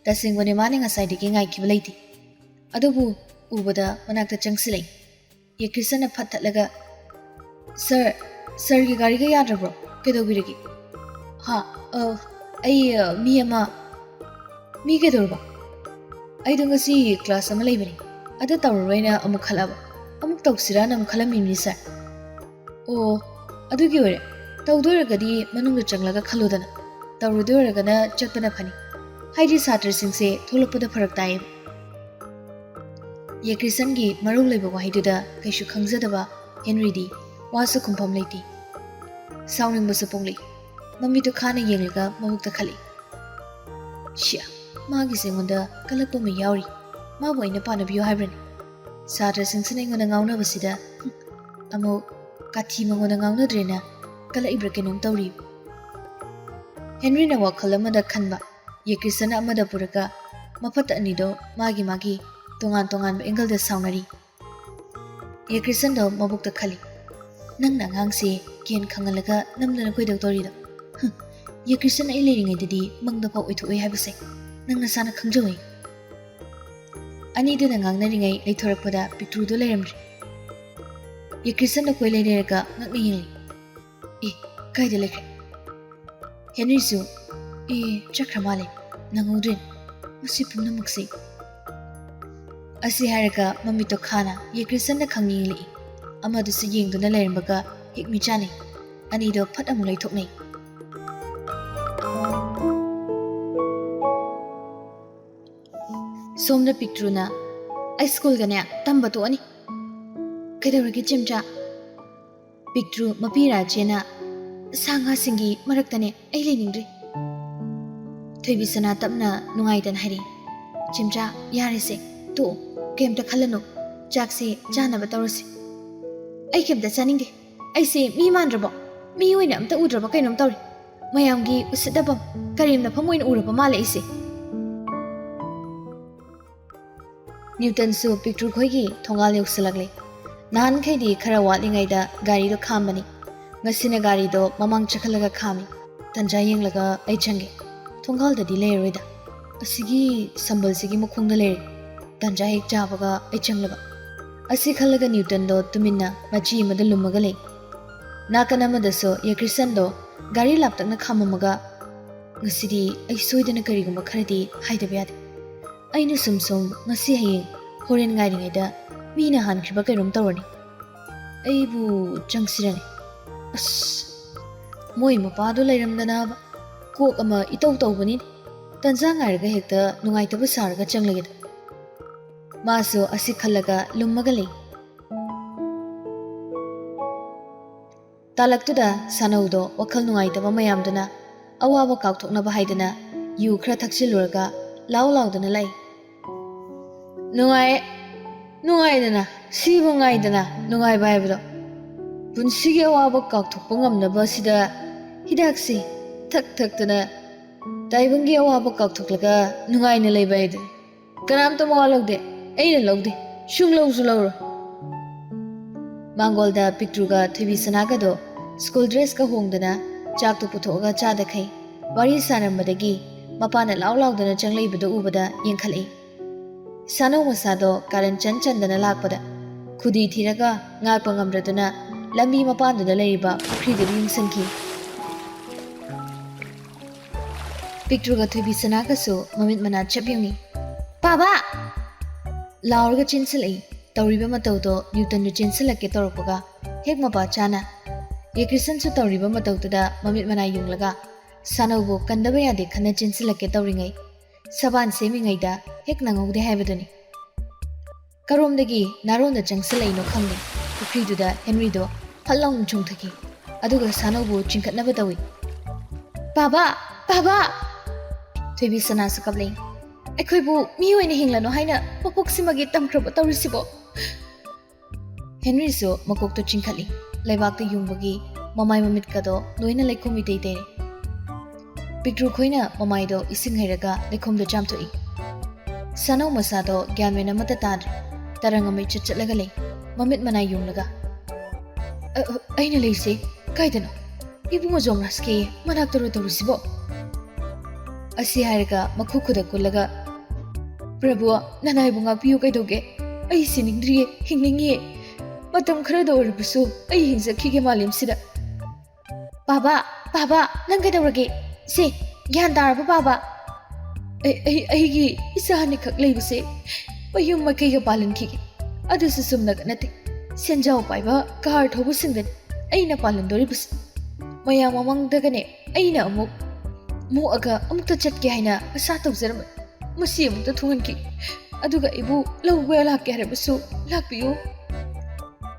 ꯇꯁꯦꯡꯕꯅꯦ, ꯃꯥꯅ ꯉꯁꯥꯏꯗꯒꯤ ꯉꯥꯏꯈꯤꯕ ꯂꯩꯇꯦ꯫ ꯑꯗꯨꯕꯨ ꯎꯕꯗ ꯃꯅꯥꯛꯇ ꯆꯪꯁꯤꯜꯂꯛꯏ꯫ ꯌꯦꯀ꯭ꯔꯤꯁꯟꯅ ꯐꯠ ꯊꯠꯂꯒ, "ꯁꯥꯔ, ꯁꯥꯔꯒꯤ ꯒꯥꯔꯤꯒ ꯌꯥꯗ꯭ꯔꯕ꯭ꯔꯣ? ꯀꯩꯗꯧꯕꯤꯔꯒꯦ?" "ꯍꯥ? ꯑ, ꯑꯩ, ꯑ, ꯃꯤ ꯑꯃ..." "ꯃꯤ ꯀꯩꯗꯧꯔꯕ?" "ꯑꯩꯗꯣ ꯉꯁꯤ ꯀ꯭ꯂꯥꯁ ꯑꯃ ꯂꯩꯕꯅꯤ, ꯑꯗꯨ ꯇꯧꯔꯔꯣꯏꯅ ꯑꯃꯨꯛ ꯈꯜꯂꯛꯑꯕ꯫ ꯑꯃꯨꯛ ꯇꯧꯁꯤꯔꯥꯅ ꯑꯃꯨꯛ ꯈꯜꯂꯝꯃꯤꯕꯅꯤ, ꯁꯥꯔ꯫" "ꯑꯣ, ꯑꯗꯨꯒꯤ ꯑꯣꯏꯔꯦ꯫ ꯇꯧꯗꯣꯏꯔꯒꯗꯤ ꯃꯅꯨꯡꯗ ꯆꯪꯂꯒ ꯈꯜꯂꯨꯗꯅ, ꯇꯧꯔꯣꯏꯗꯣꯏ ꯑꯣꯏꯔꯒꯅ ꯆꯠꯄꯅ ꯐꯅꯤ꯫ ꯍꯥꯏꯗꯤ ꯁꯥꯇ꯭ꯔꯁꯤꯡꯁꯦ ꯊꯣꯛꯂꯛꯄꯗ ꯐꯔꯛ ꯇꯥꯏꯌꯦꯕ꯫" ꯌꯦꯀ꯭ꯔꯤꯁꯟꯒꯤ ꯃꯔꯧ ꯂꯩꯕ ꯋꯥꯍꯩꯗꯨꯗ ꯀꯩꯁꯨ ꯈꯪꯖꯗꯕ ꯍꯦꯅꯔꯤꯗꯤ ꯋꯥꯁꯨ ꯈꯨꯝꯐꯝ ꯂꯩꯇꯦ꯫ ꯁꯥꯎꯅꯤꯡꯕꯁꯨ ꯄꯣꯛꯂꯛꯏ꯫ ꯃꯃꯤꯠꯇꯨ ꯈꯥꯅ ꯌꯦꯡꯂꯒ ꯃꯕꯨꯛꯇ ꯈꯜꯂꯤ꯫ "ꯁꯤꯌꯥ, ꯃꯥꯒꯤꯁꯦ ꯑꯩꯉꯣꯟꯗ ꯀꯜꯂꯛꯄ ꯑꯃ ꯌꯥꯎꯔꯤ꯫ ꯃꯥꯕꯨ ꯑꯩꯅ ꯄꯥꯟꯅꯕꯤꯌꯨ ꯍꯥꯏꯕ꯭ꯔꯅꯦ? ꯁꯥꯇ꯭ꯔꯁꯤꯡꯁꯤꯅ ꯑꯩꯉꯣꯟꯗ ꯉꯥꯎꯅꯕꯁꯤꯗ, ꯍꯨꯝ, ꯑꯃꯨꯛ ꯀꯥꯊꯤ ꯃꯉꯣꯟꯗ ꯉꯥꯎꯅꯗ꯭ꯔꯦꯅ ꯀꯜꯂꯛꯏꯕ꯭ꯔꯥ ꯀꯩꯅꯣꯝ ꯇꯧꯔꯤ꯫" ꯍꯦꯅꯔꯤꯅ ꯋꯥꯈꯜ ꯑꯃꯗ ꯈꯟꯕ, ꯌꯦꯀ꯭ꯔꯤꯁꯟꯅ ꯑꯃꯗ ꯄꯨꯔꯒ ꯃꯐꯠꯇ ꯑꯅꯤꯗꯣ ꯃꯥꯒꯤ ꯃꯥꯒꯤ ꯇꯣꯉꯥꯟ ꯇꯣꯉꯥꯟꯕ ꯑꯦꯡꯒꯜꯗ ꯁꯥꯎꯅꯔꯤ꯫ ꯌꯦꯀ꯭ꯔꯤꯁꯟꯗꯣ ꯃꯕꯨꯛꯇ ꯈꯜꯂꯤ, "ꯅꯪꯅ ꯑꯉꯥꯡꯁꯦ ꯒꯦꯟ ꯈꯪꯍꯜꯂꯒ ꯅꯝꯗꯅ ꯀꯣꯏꯗꯧ ꯇꯧꯔꯤꯗꯣ? ꯍꯨꯝ, ꯌꯦꯀ꯭ꯔꯤꯁꯟ ꯑꯩ ꯂꯩꯔꯤꯉꯩꯗꯗꯤ ꯃꯪꯗ ꯐꯥꯎ ꯑꯣꯏꯊꯣꯛꯑꯣꯏ ꯍꯥꯏꯕꯁꯦ ꯅꯪ ꯅꯁꯥꯅ ꯈꯪꯖꯧꯋꯦ꯫" ꯑꯅꯤꯗꯨꯅ ꯉꯥꯡꯅꯔꯤꯉꯩ ꯂꯩꯊꯣꯔꯛꯄꯗ ꯄꯤꯛꯇ꯭ꯔꯨꯗꯣ ꯂꯩꯔꯝꯗ꯭ꯔꯦ꯫ ꯌꯦꯀ꯭ꯔꯤꯁꯟꯗ ꯀꯣꯏ ꯂꯩꯔꯦꯔꯒ ꯉꯛꯅ ꯌꯦꯡꯂꯤ꯫ "ꯑꯦ, ꯀꯥꯏꯗ ꯂꯩꯈ꯭ꯔꯦ?" ꯍꯦꯅꯔꯤꯁꯨ, "ꯑꯦ, ꯆꯠꯈ꯭ꯔ ꯃꯥꯜꯂꯦ, ꯅꯪꯍꯧꯗ꯭ꯔꯦ꯫ ꯃꯁꯤ ꯄꯨꯝꯅꯃꯛꯁꯤ꯫" ꯑꯁꯤ ꯍꯥꯏꯔꯒ ꯃꯃꯤꯠꯇꯣ ꯈꯥꯅ ꯌꯦꯀ꯭ꯔꯤꯁꯟꯗ ꯈꯪꯌꯦꯡ ꯌꯦꯡꯂꯛꯏ꯫ ꯑꯃꯗꯨꯁꯨ ꯌꯦꯡꯗꯨꯅ ꯂꯩꯔꯝꯕꯒ ꯍꯤꯛ ꯃꯤꯆꯥꯅꯩ꯫ ꯑꯅꯤꯗꯣ ꯐꯠ ꯑꯃꯨꯛ ꯂꯩꯊꯣꯛꯅꯩ꯫ ꯁꯣꯝꯗ ꯄꯤꯛꯇ꯭ꯔꯨꯅ, "ꯑꯩ ꯁ꯭ꯀꯨꯜꯒꯅꯦ ꯇꯝꯕ ꯇꯣꯛꯑꯅꯤ꯫" "ꯀꯩꯗꯧꯔꯒꯦ ꯆꯦꯝꯆꯥ?" ꯄꯤꯛꯇ꯭ꯔꯨ ꯃꯄꯤ ꯔꯥꯖꯦꯅ, "ꯁꯥ ꯉꯥꯁꯤꯡꯒꯤ ꯃꯔꯛꯇꯅꯦ ꯑꯩ ꯂꯩꯅꯤꯡꯗ꯭ꯔꯦ꯫" ꯊꯣꯏꯕꯤꯁꯅꯥ ꯇꯞꯅ ꯅꯨꯡꯉꯥꯏꯇꯅ ꯍꯥꯏꯔꯛꯏ, "ꯆꯦꯝꯆꯥ, ꯌꯥꯔꯦꯁꯦ, ꯇꯣꯛꯑꯣ, ꯀꯩꯝꯇ ꯈꯜꯂꯅꯨ, ꯆꯥꯛꯁꯦ ꯆꯥꯅꯕ ꯇꯧꯔꯁꯤ꯫" ꯑꯩ ꯀꯩꯝꯇ ꯆꯥꯅꯤꯡꯗꯦ꯫ ꯑꯩꯁꯦ ꯃꯤ ꯃꯥꯟꯗ꯭ꯔꯕꯣ? ꯃꯤ ꯑꯣꯏꯅ ꯑꯝꯇ ꯎꯗ꯭ꯔꯕ ꯀꯩꯅꯣꯝ ꯇꯧꯔꯦ꯫ ꯃꯌꯥꯝꯒꯤ ꯎꯁꯤꯠꯅꯐꯝ, ꯀꯔꯦꯝꯅꯐꯝ ꯑꯣꯏꯅ ꯎꯔꯕ ꯃꯥꯜꯂꯦ ꯑꯩꯁꯦ꯫ ꯅ꯭ꯌꯨꯇꯟꯁꯨ ꯄꯤꯛꯇ꯭ꯔꯨ ꯈꯣꯏꯒꯤ ꯊꯣꯡꯒꯥꯜ ꯌꯧꯁꯤꯜꯂꯛꯂꯦ꯫ ꯅꯍꯥꯟꯈꯩꯗꯤ ꯈꯔ ꯋꯥꯠꯂꯤꯉꯩꯗ ꯒꯥꯔꯤꯗꯣ ꯈꯥꯝꯕꯅꯤ꯫ ꯉꯁꯤꯅ ꯒꯥꯔꯤꯗꯣ ꯃꯃꯥꯡ ꯆꯈꯠꯂꯒ ꯈꯥꯝꯃꯤ꯫ ꯇꯟꯖꯥ ꯌꯦꯡꯂꯒ ꯑꯩ ꯆꯪꯒꯦ꯫ ꯊꯣꯡꯒꯥꯜꯗꯗꯤ ꯂꯩꯔꯔꯣꯏꯗ꯫ ꯑꯁꯤꯒꯤ ꯁꯝꯕꯜꯁꯤꯒꯤ ꯃꯈꯣꯡꯗ ꯂꯩꯔꯦ꯫ ꯇꯟꯖꯥ ꯍꯦꯛ ꯆꯥꯕꯒ ꯑꯩ ꯆꯪꯂꯕ꯫ ꯑꯁꯤ ꯈꯜꯂꯒ ꯅ꯭ꯌꯨꯇꯟꯗꯣ ꯇꯨꯃꯤꯟꯅ ꯃꯆꯤ ꯑꯃꯗ ꯂꯨꯝꯃꯒ ꯂꯩ꯫ ꯅꯥꯀꯟ ꯑꯃꯗꯁꯨ ꯌꯦꯀ꯭ꯔꯤꯁꯟꯗꯣ ꯒꯥꯔꯤ ꯂꯥꯞꯇꯛꯅ ꯈꯥꯝꯃꯝꯃꯒ, "ꯉꯁꯤꯗꯤ ꯑꯩ ꯁꯣꯏꯗꯅ ꯀꯔꯤꯒꯨꯝꯕ ꯈꯔꯗꯤ ꯍꯥꯏꯗꯕ ꯌꯥꯗꯦ꯫ ꯑꯩꯅ ꯁꯨꯝ ꯁꯨꯝ ꯉꯁꯤ ꯍꯌꯦꯡ ꯍꯣꯔꯦꯟ ꯉꯥꯏꯔꯤꯉꯩꯗ ꯃꯤꯅ ꯍꯥꯟꯈ꯭ꯔꯤꯕ ꯀꯩꯅꯣꯝ ꯇꯧꯔꯅꯤ꯫ ꯑꯩꯕꯨ ꯆꯪꯁꯤꯔꯅꯦ꯫ ꯑꯁ, ꯃꯣꯏ ꯃꯄꯥꯗꯣ ꯂꯩꯔꯝꯗꯅꯕ꯫ ꯀꯣꯛ ꯑꯃ ꯏꯇꯧ ꯇꯧꯕꯅꯤꯅꯦ꯫ ꯇꯟꯖꯥ ꯉꯥꯏꯔꯒ ꯍꯦꯛꯇ ꯅꯨꯡꯉꯥꯏꯇꯕ ꯁꯥꯔꯒ ꯆꯪꯂꯒꯦꯗ꯫" ꯃꯥꯁꯨ ꯑꯁꯤ ꯈꯜꯂꯒ ꯂꯨꯝꯃꯒ ꯂꯩ꯫ ꯇꯥꯂꯛꯇꯨꯗ ꯁꯥꯅꯧꯗꯣ ꯋꯥꯈꯜ ꯅꯨꯡꯉꯥꯏꯇꯕ ꯃꯌꯥꯝꯗꯨꯅ ꯑꯋꯥꯕ ꯀꯥꯎꯊꯣꯛꯅꯕ ꯍꯥꯏꯗꯅ ꯌꯨ ꯈꯔ ꯊꯛꯆꯤꯜꯂꯨꯔꯒ ꯂꯥꯎ ꯂꯥꯎꯗꯅ ꯂꯥꯛꯏ꯫ "ꯅꯨꯡꯉꯥꯏ, ꯅꯨꯡꯉꯥꯏꯗꯅ, ꯁꯤꯕꯨ ꯉꯥꯏꯗꯅ ꯅꯨꯡꯉꯥꯏꯕ ꯍꯥꯏꯕꯗꯣ꯫ ꯄꯨꯟꯁꯤꯒꯤ ꯑꯋꯥꯕ ꯀꯥꯎꯊꯣꯛꯄ ꯉꯝꯅꯕ ꯑꯁꯤꯗ ꯍꯤꯗꯥꯛꯁꯤ ꯊꯛ ꯊꯛꯇꯅ ꯇꯥꯏꯕꯪꯒꯤ ꯑꯋꯥꯕ ꯀꯥꯎꯊꯣꯛꯂꯒ ꯅꯨꯡꯉꯥꯏꯅ ꯂꯩꯕ ꯍꯥꯏꯗꯨꯅꯤ꯫ ꯀꯅꯥꯝꯇ ꯃꯋꯥ ꯂꯧꯗꯦ, ꯑꯩꯅ ꯂꯧꯗꯦ, ꯁꯨꯡ ꯂꯧꯁꯨ ꯂꯧꯔꯣꯏ꯫" ꯃꯥꯡꯒꯣꯜꯗ ꯄꯤꯛꯇ꯭ꯔꯨꯒ ꯊꯣꯏꯕꯤ ꯁꯅꯥꯒꯗꯣ ꯁ꯭ꯀꯨꯜ ꯗ꯭ꯔꯦꯁꯀ ꯍꯣꯡꯗꯅ ꯆꯥꯛꯇꯣ ꯄꯨꯊꯣꯛꯑꯒ ꯆꯥꯗꯈꯩ ꯋꯥꯔꯤ ꯁꯥꯔꯝꯕꯗꯒꯤ ꯃꯄꯥꯅ ꯂꯥꯎ ꯂꯥꯎꯗꯅ ꯆꯪꯂꯛꯏꯕꯗꯨ ꯎꯕꯗ ꯌꯦꯡꯈꯠꯂꯛꯏ꯫ ꯁꯥꯅꯧ ꯃꯁꯥꯗꯣ ꯀꯥꯔꯟ ꯆꯟ ꯆꯟꯗꯅ ꯂꯥꯛꯄꯗ ꯈꯨꯗꯤ ꯊꯤꯔꯒ ꯉꯥꯛꯄ ꯉꯝꯗ꯭ꯔꯗꯨꯅ ꯂꯝꯕꯤ ꯃꯄꯥꯟꯗꯨꯗ ꯂꯩꯔꯤꯕ ꯄꯨꯈ꯭ꯔꯤꯗꯨꯗ ꯌꯦꯡꯁꯤꯟꯈꯤ꯫ ꯄꯤꯛꯇ꯭ꯔꯨꯒ ꯊꯣꯏꯕꯤ ꯁꯅꯥꯒꯁꯨ ꯃꯃꯤꯠ ꯃꯅꯥ ꯆꯞ ꯌꯨꯡꯉꯤ꯫ "ꯄꯥꯕ!" ꯂꯥꯎꯔꯒ ꯆꯦꯟꯁꯤꯜꯂꯛꯏ꯫ ꯇꯧꯔꯤꯕ ꯃꯇꯧꯗꯣ ꯅ꯭ꯌꯨꯇꯟꯗꯨ ꯆꯦꯟꯁꯤꯜꯂꯛꯀꯦ ꯇꯧꯔꯛꯄꯒ ꯍꯦꯛ ꯃꯄꯥ ꯆꯥꯅ ꯌꯦꯀ꯭ꯔꯤꯁꯟꯁꯨ ꯇꯧꯔꯤꯕ ꯃꯇꯧꯗꯨꯗ ꯃꯃꯤꯠ ꯃꯅꯥ ꯌꯨꯡꯂꯒ ꯁꯥꯅꯧꯕꯨ ꯀꯟꯗꯕ ꯌꯥꯗꯦ ꯈꯟꯅ ꯆꯦꯟꯁꯤꯜꯂꯛꯀꯦ ꯇꯧꯔꯤꯉꯩ ꯁꯕꯥꯟ ꯁꯦꯝꯃꯤꯉꯩꯗ ꯍꯦꯛ ꯅꯪꯍꯧꯗꯦ ꯍꯥꯏꯕꯗꯨꯅꯤ꯫ ꯀꯔꯣꯝꯗꯒꯤ ꯅꯥꯔꯣꯟꯗ ꯆꯪꯁꯤꯜꯂꯛꯏꯅꯣ ꯈꯪꯗꯦ, ꯄꯨꯈ꯭ꯔꯤꯗꯨꯗ ꯍꯦꯟꯔꯤꯗꯣ ꯐꯠ ꯂꯥꯎꯅ ꯆꯣꯡꯊꯈꯤ꯫ ꯑꯗꯨꯒ ꯁꯥꯅꯧꯕꯨ ꯆꯤꯡꯈꯠꯅꯕ ꯇꯧꯏ꯫ "ꯄꯥꯕ! ꯄꯥꯕ!" ꯊꯣꯏꯕꯤ ꯁꯅꯥꯁꯨ ꯀꯞꯂꯛꯏ꯫ "ꯑꯩꯈꯣꯏꯕꯨ ꯃꯤ ꯑꯣꯏꯅ ꯍꯤꯡꯂꯅꯨ ꯍꯥꯏꯅ ꯃꯄꯣꯛꯁꯤꯃꯒꯤ ꯇꯝꯈ꯭ꯔꯕ ꯇꯧꯔꯤꯁꯤꯕꯣ?" ꯍꯦꯟꯔꯤꯁꯨ ꯃꯀꯣꯛꯇꯣ ꯆꯤꯡꯈꯠꯂꯤ꯫ ꯂꯩꯕꯥꯛꯇ ꯌꯨꯡꯕꯒꯤ ꯃꯃꯥꯏ ꯃꯃꯤꯠꯀꯗꯣ ꯂꯣꯏꯅ ꯂꯩꯈꯣꯝ ꯏꯇꯩ ꯇꯩꯔꯦ꯫ ꯄꯤꯛꯇ꯭ꯔꯨ ꯈꯣꯏꯅ ꯃꯃꯥꯏꯗꯣ ꯏꯁꯤꯡ ꯍꯩꯔꯒ ꯂꯩꯈꯣꯝꯗꯣ ꯆꯥꯝꯊꯣꯛꯏ꯫ ꯁꯥꯅꯧ ꯃꯁꯥꯗꯣ ꯒ꯭ꯌꯥꯟ ꯃꯦꯟ ꯑꯃꯠꯇ ꯇꯥꯗ꯭ꯔꯦ꯫ ꯇꯔꯪ ꯑꯃ ꯏꯆꯠ ꯆꯠꯂꯒ ꯂꯩ, ꯃꯃꯤꯠ ꯃꯅꯥꯏ ꯌꯨꯡꯂꯒ꯫ "ꯑ, ꯑ, ꯑꯩꯅ ꯂꯩꯁꯦ ꯀꯥꯏꯗꯅꯣ? ꯏꯕꯨꯡꯉꯣ ꯖꯣꯝꯔꯥꯖꯀꯤ ꯃꯅꯥꯛꯇꯔꯣ ꯇꯧꯔꯤꯁꯤꯕꯣ?" ꯑꯁꯤ ꯍꯥꯏꯔꯒ ꯃꯈꯨ ꯈꯨꯗ ꯀꯨꯜꯂꯒ, "ꯄ꯭ꯔꯚꯨ, ꯅꯅꯥꯏꯕꯨ ꯉꯥꯛꯄꯤꯌꯨ, ꯀꯩꯗꯧꯒꯦ? ꯑꯩ ꯁꯤꯅꯤꯡꯗ꯭ꯔꯤꯌꯦ, ꯍꯤꯡꯅꯤꯡꯉꯤꯌꯦ꯫ ꯃꯇꯝ ꯈꯔꯗ ꯑꯣꯏꯔꯕꯁꯨ ꯑꯩ ꯍꯤꯡꯖꯈꯤꯒꯦ ꯃꯥꯂꯦꯝꯁꯤꯗ꯫" "ꯕꯥꯕꯥ, ꯕꯥꯕꯥ, ꯅꯪ ꯀꯩꯗꯧꯔꯒꯦ? ꯁꯦ, ꯒ꯭ꯌꯥꯟ ꯇꯥꯔꯕ ꯕꯥꯕꯥ?" "ꯑꯩ, ꯑꯩ, ꯑꯩꯒꯤ ꯏꯆꯥ ꯑꯅꯤꯈꯛ ꯂꯩꯕꯁꯦ ꯃꯌꯨꯝ ꯃꯀꯩꯒ ꯄꯥꯜꯍꯟꯈꯤꯒꯦ꯫ ꯑꯗꯨꯁꯨ ꯆꯨꯝꯅꯒ ꯅꯠꯇꯦ, ꯁꯦꯟꯖꯥꯎ ꯄꯥꯏꯕ ꯀꯥꯔ ꯊꯧꯕꯁꯤꯡꯗꯅꯤ ꯑꯩꯅ ꯄꯥꯜꯍꯟꯗꯣꯔꯤꯕꯁꯦ꯫ ꯃꯌꯥꯝ ꯃꯃꯥꯡꯗꯒꯅꯦ ꯑꯩꯅ ꯑꯃꯨꯛ ꯃꯣꯛꯑꯒ ꯑꯃꯨꯛꯇ ꯆꯠꯀꯦ ꯍꯥꯏꯅ ꯑꯁꯥ ꯇꯧꯖꯔꯝꯕꯅꯤ꯫ ꯃꯁꯤ ꯑꯃꯨꯛꯇ ꯊꯨꯡꯍꯟꯈꯤ꯫ ꯑꯗꯨꯒ ꯑꯩꯕꯨ ꯂꯧꯕ ꯂꯥꯛꯀꯦ ꯍꯥꯏꯔꯕꯁꯨ ꯂꯥꯛꯄꯤꯌꯨ꯫"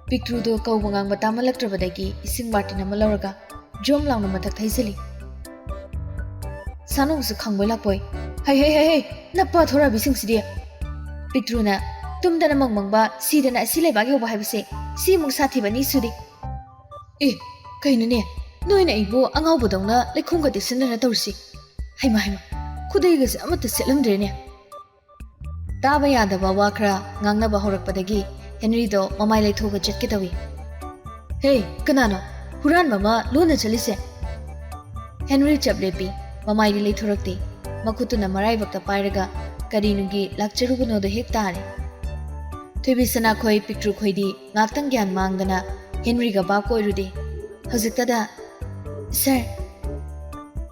ꯄꯤꯛꯇ꯭ꯔꯨꯗꯣ ꯀꯧꯕ ꯉꯥꯡꯕ ꯇꯥꯃꯜꯂꯛꯇ꯭ꯔꯕꯗꯒꯤ ꯏꯁꯤꯡ ꯕꯥꯔꯇꯤꯟ ꯑꯃ ꯂꯧꯔꯒ ꯖꯣꯝ ꯂꯥꯎꯅ ꯃꯊꯛ ꯊꯩꯖꯤꯜꯂꯤ꯫ ꯁꯥꯅꯧꯁꯨ ꯈꯪꯕꯣꯏ ꯂꯥꯛꯄꯣꯏ, "ꯍꯩ, ꯍꯩ, ꯍꯩ, ꯍꯩ, ꯅꯄꯥ ꯊꯣꯔꯥꯕꯤꯁꯤꯡꯁꯤꯗꯤ!" ꯄꯤꯛꯇ꯭ꯔꯨꯅ, "ꯇꯨꯝꯗꯅ ꯃꯪ ꯃꯪꯕ, ꯁꯤꯗꯅ ꯑꯁꯤ ꯂꯩꯕꯥꯛ ꯌꯧꯕ ꯍꯥꯏꯕꯁꯦ, ꯁꯤꯃꯨꯛ ꯁꯥꯊꯤꯕ ꯑꯅꯤ ꯁꯨꯗꯦ꯫" "ꯑꯦ, ꯀꯩꯅꯣꯅꯦ, ꯅꯣꯏꯅ ꯑꯩꯕꯨ ꯑꯉꯥꯎꯕꯗꯧꯅ ꯂꯩꯈꯣꯝꯒ ꯇꯩꯁꯤꯟꯗꯅ ꯇꯧꯔꯤꯁꯤ? ꯍꯩꯃꯥ, ꯍꯩꯃꯥ, ꯈꯨꯗꯩꯒꯁꯦ ꯑꯃꯠꯇ ꯁꯦꯠꯂꯝꯗ꯭ꯔꯦꯅꯦ꯫" ꯇꯥꯕ ꯌꯥꯗꯕ ꯋꯥ ꯈꯔ ꯉꯥꯡꯅꯕ ꯍꯧꯔꯛꯄꯗꯒꯤ ꯍꯦꯟꯔꯤꯗꯣ ꯃꯃꯥꯏ ꯂꯩꯊꯣꯛꯑꯒ ꯆꯠꯀꯦ ꯇꯧꯏ꯫ "ꯍꯦ, ꯀꯅꯥꯅꯣ ꯍꯨꯔꯥꯟꯕ ꯑꯃ ꯂꯣꯟꯅ ꯆꯠꯂꯤꯁꯦ?" ꯍꯦꯟꯔꯤ ꯆꯞ ꯂꯦꯞꯄꯤ, ꯃꯃꯥꯏꯗꯤ ꯂꯩꯊꯣꯔꯛꯇꯦ꯫ ꯃꯈꯨꯠꯇꯨꯅ ꯃꯔꯥꯏꯕꯛꯇ ꯄꯥꯏꯔꯒ ꯀꯔꯤꯅꯨꯡꯒꯤ ꯂꯥꯛꯆꯔꯨꯕꯅꯣꯗꯣ ꯍꯦꯛ ꯇꯥꯔꯦ꯫ ꯊꯣꯏꯕꯤ ꯁꯅꯥꯈꯣꯏ ꯄꯤꯛꯇ꯭ꯔꯨ ꯈꯣꯏꯗꯤ ꯉꯥꯛꯇꯪ ꯒ꯭ꯌꯥꯟ ꯃꯥꯡꯗꯅ ꯍꯦꯟꯔꯤꯒ ꯚꯥꯞ ꯑꯣꯏꯔꯨꯗꯦ꯫ ꯍꯧꯖꯤꯛꯇꯗ, "ꯁꯥꯔ!"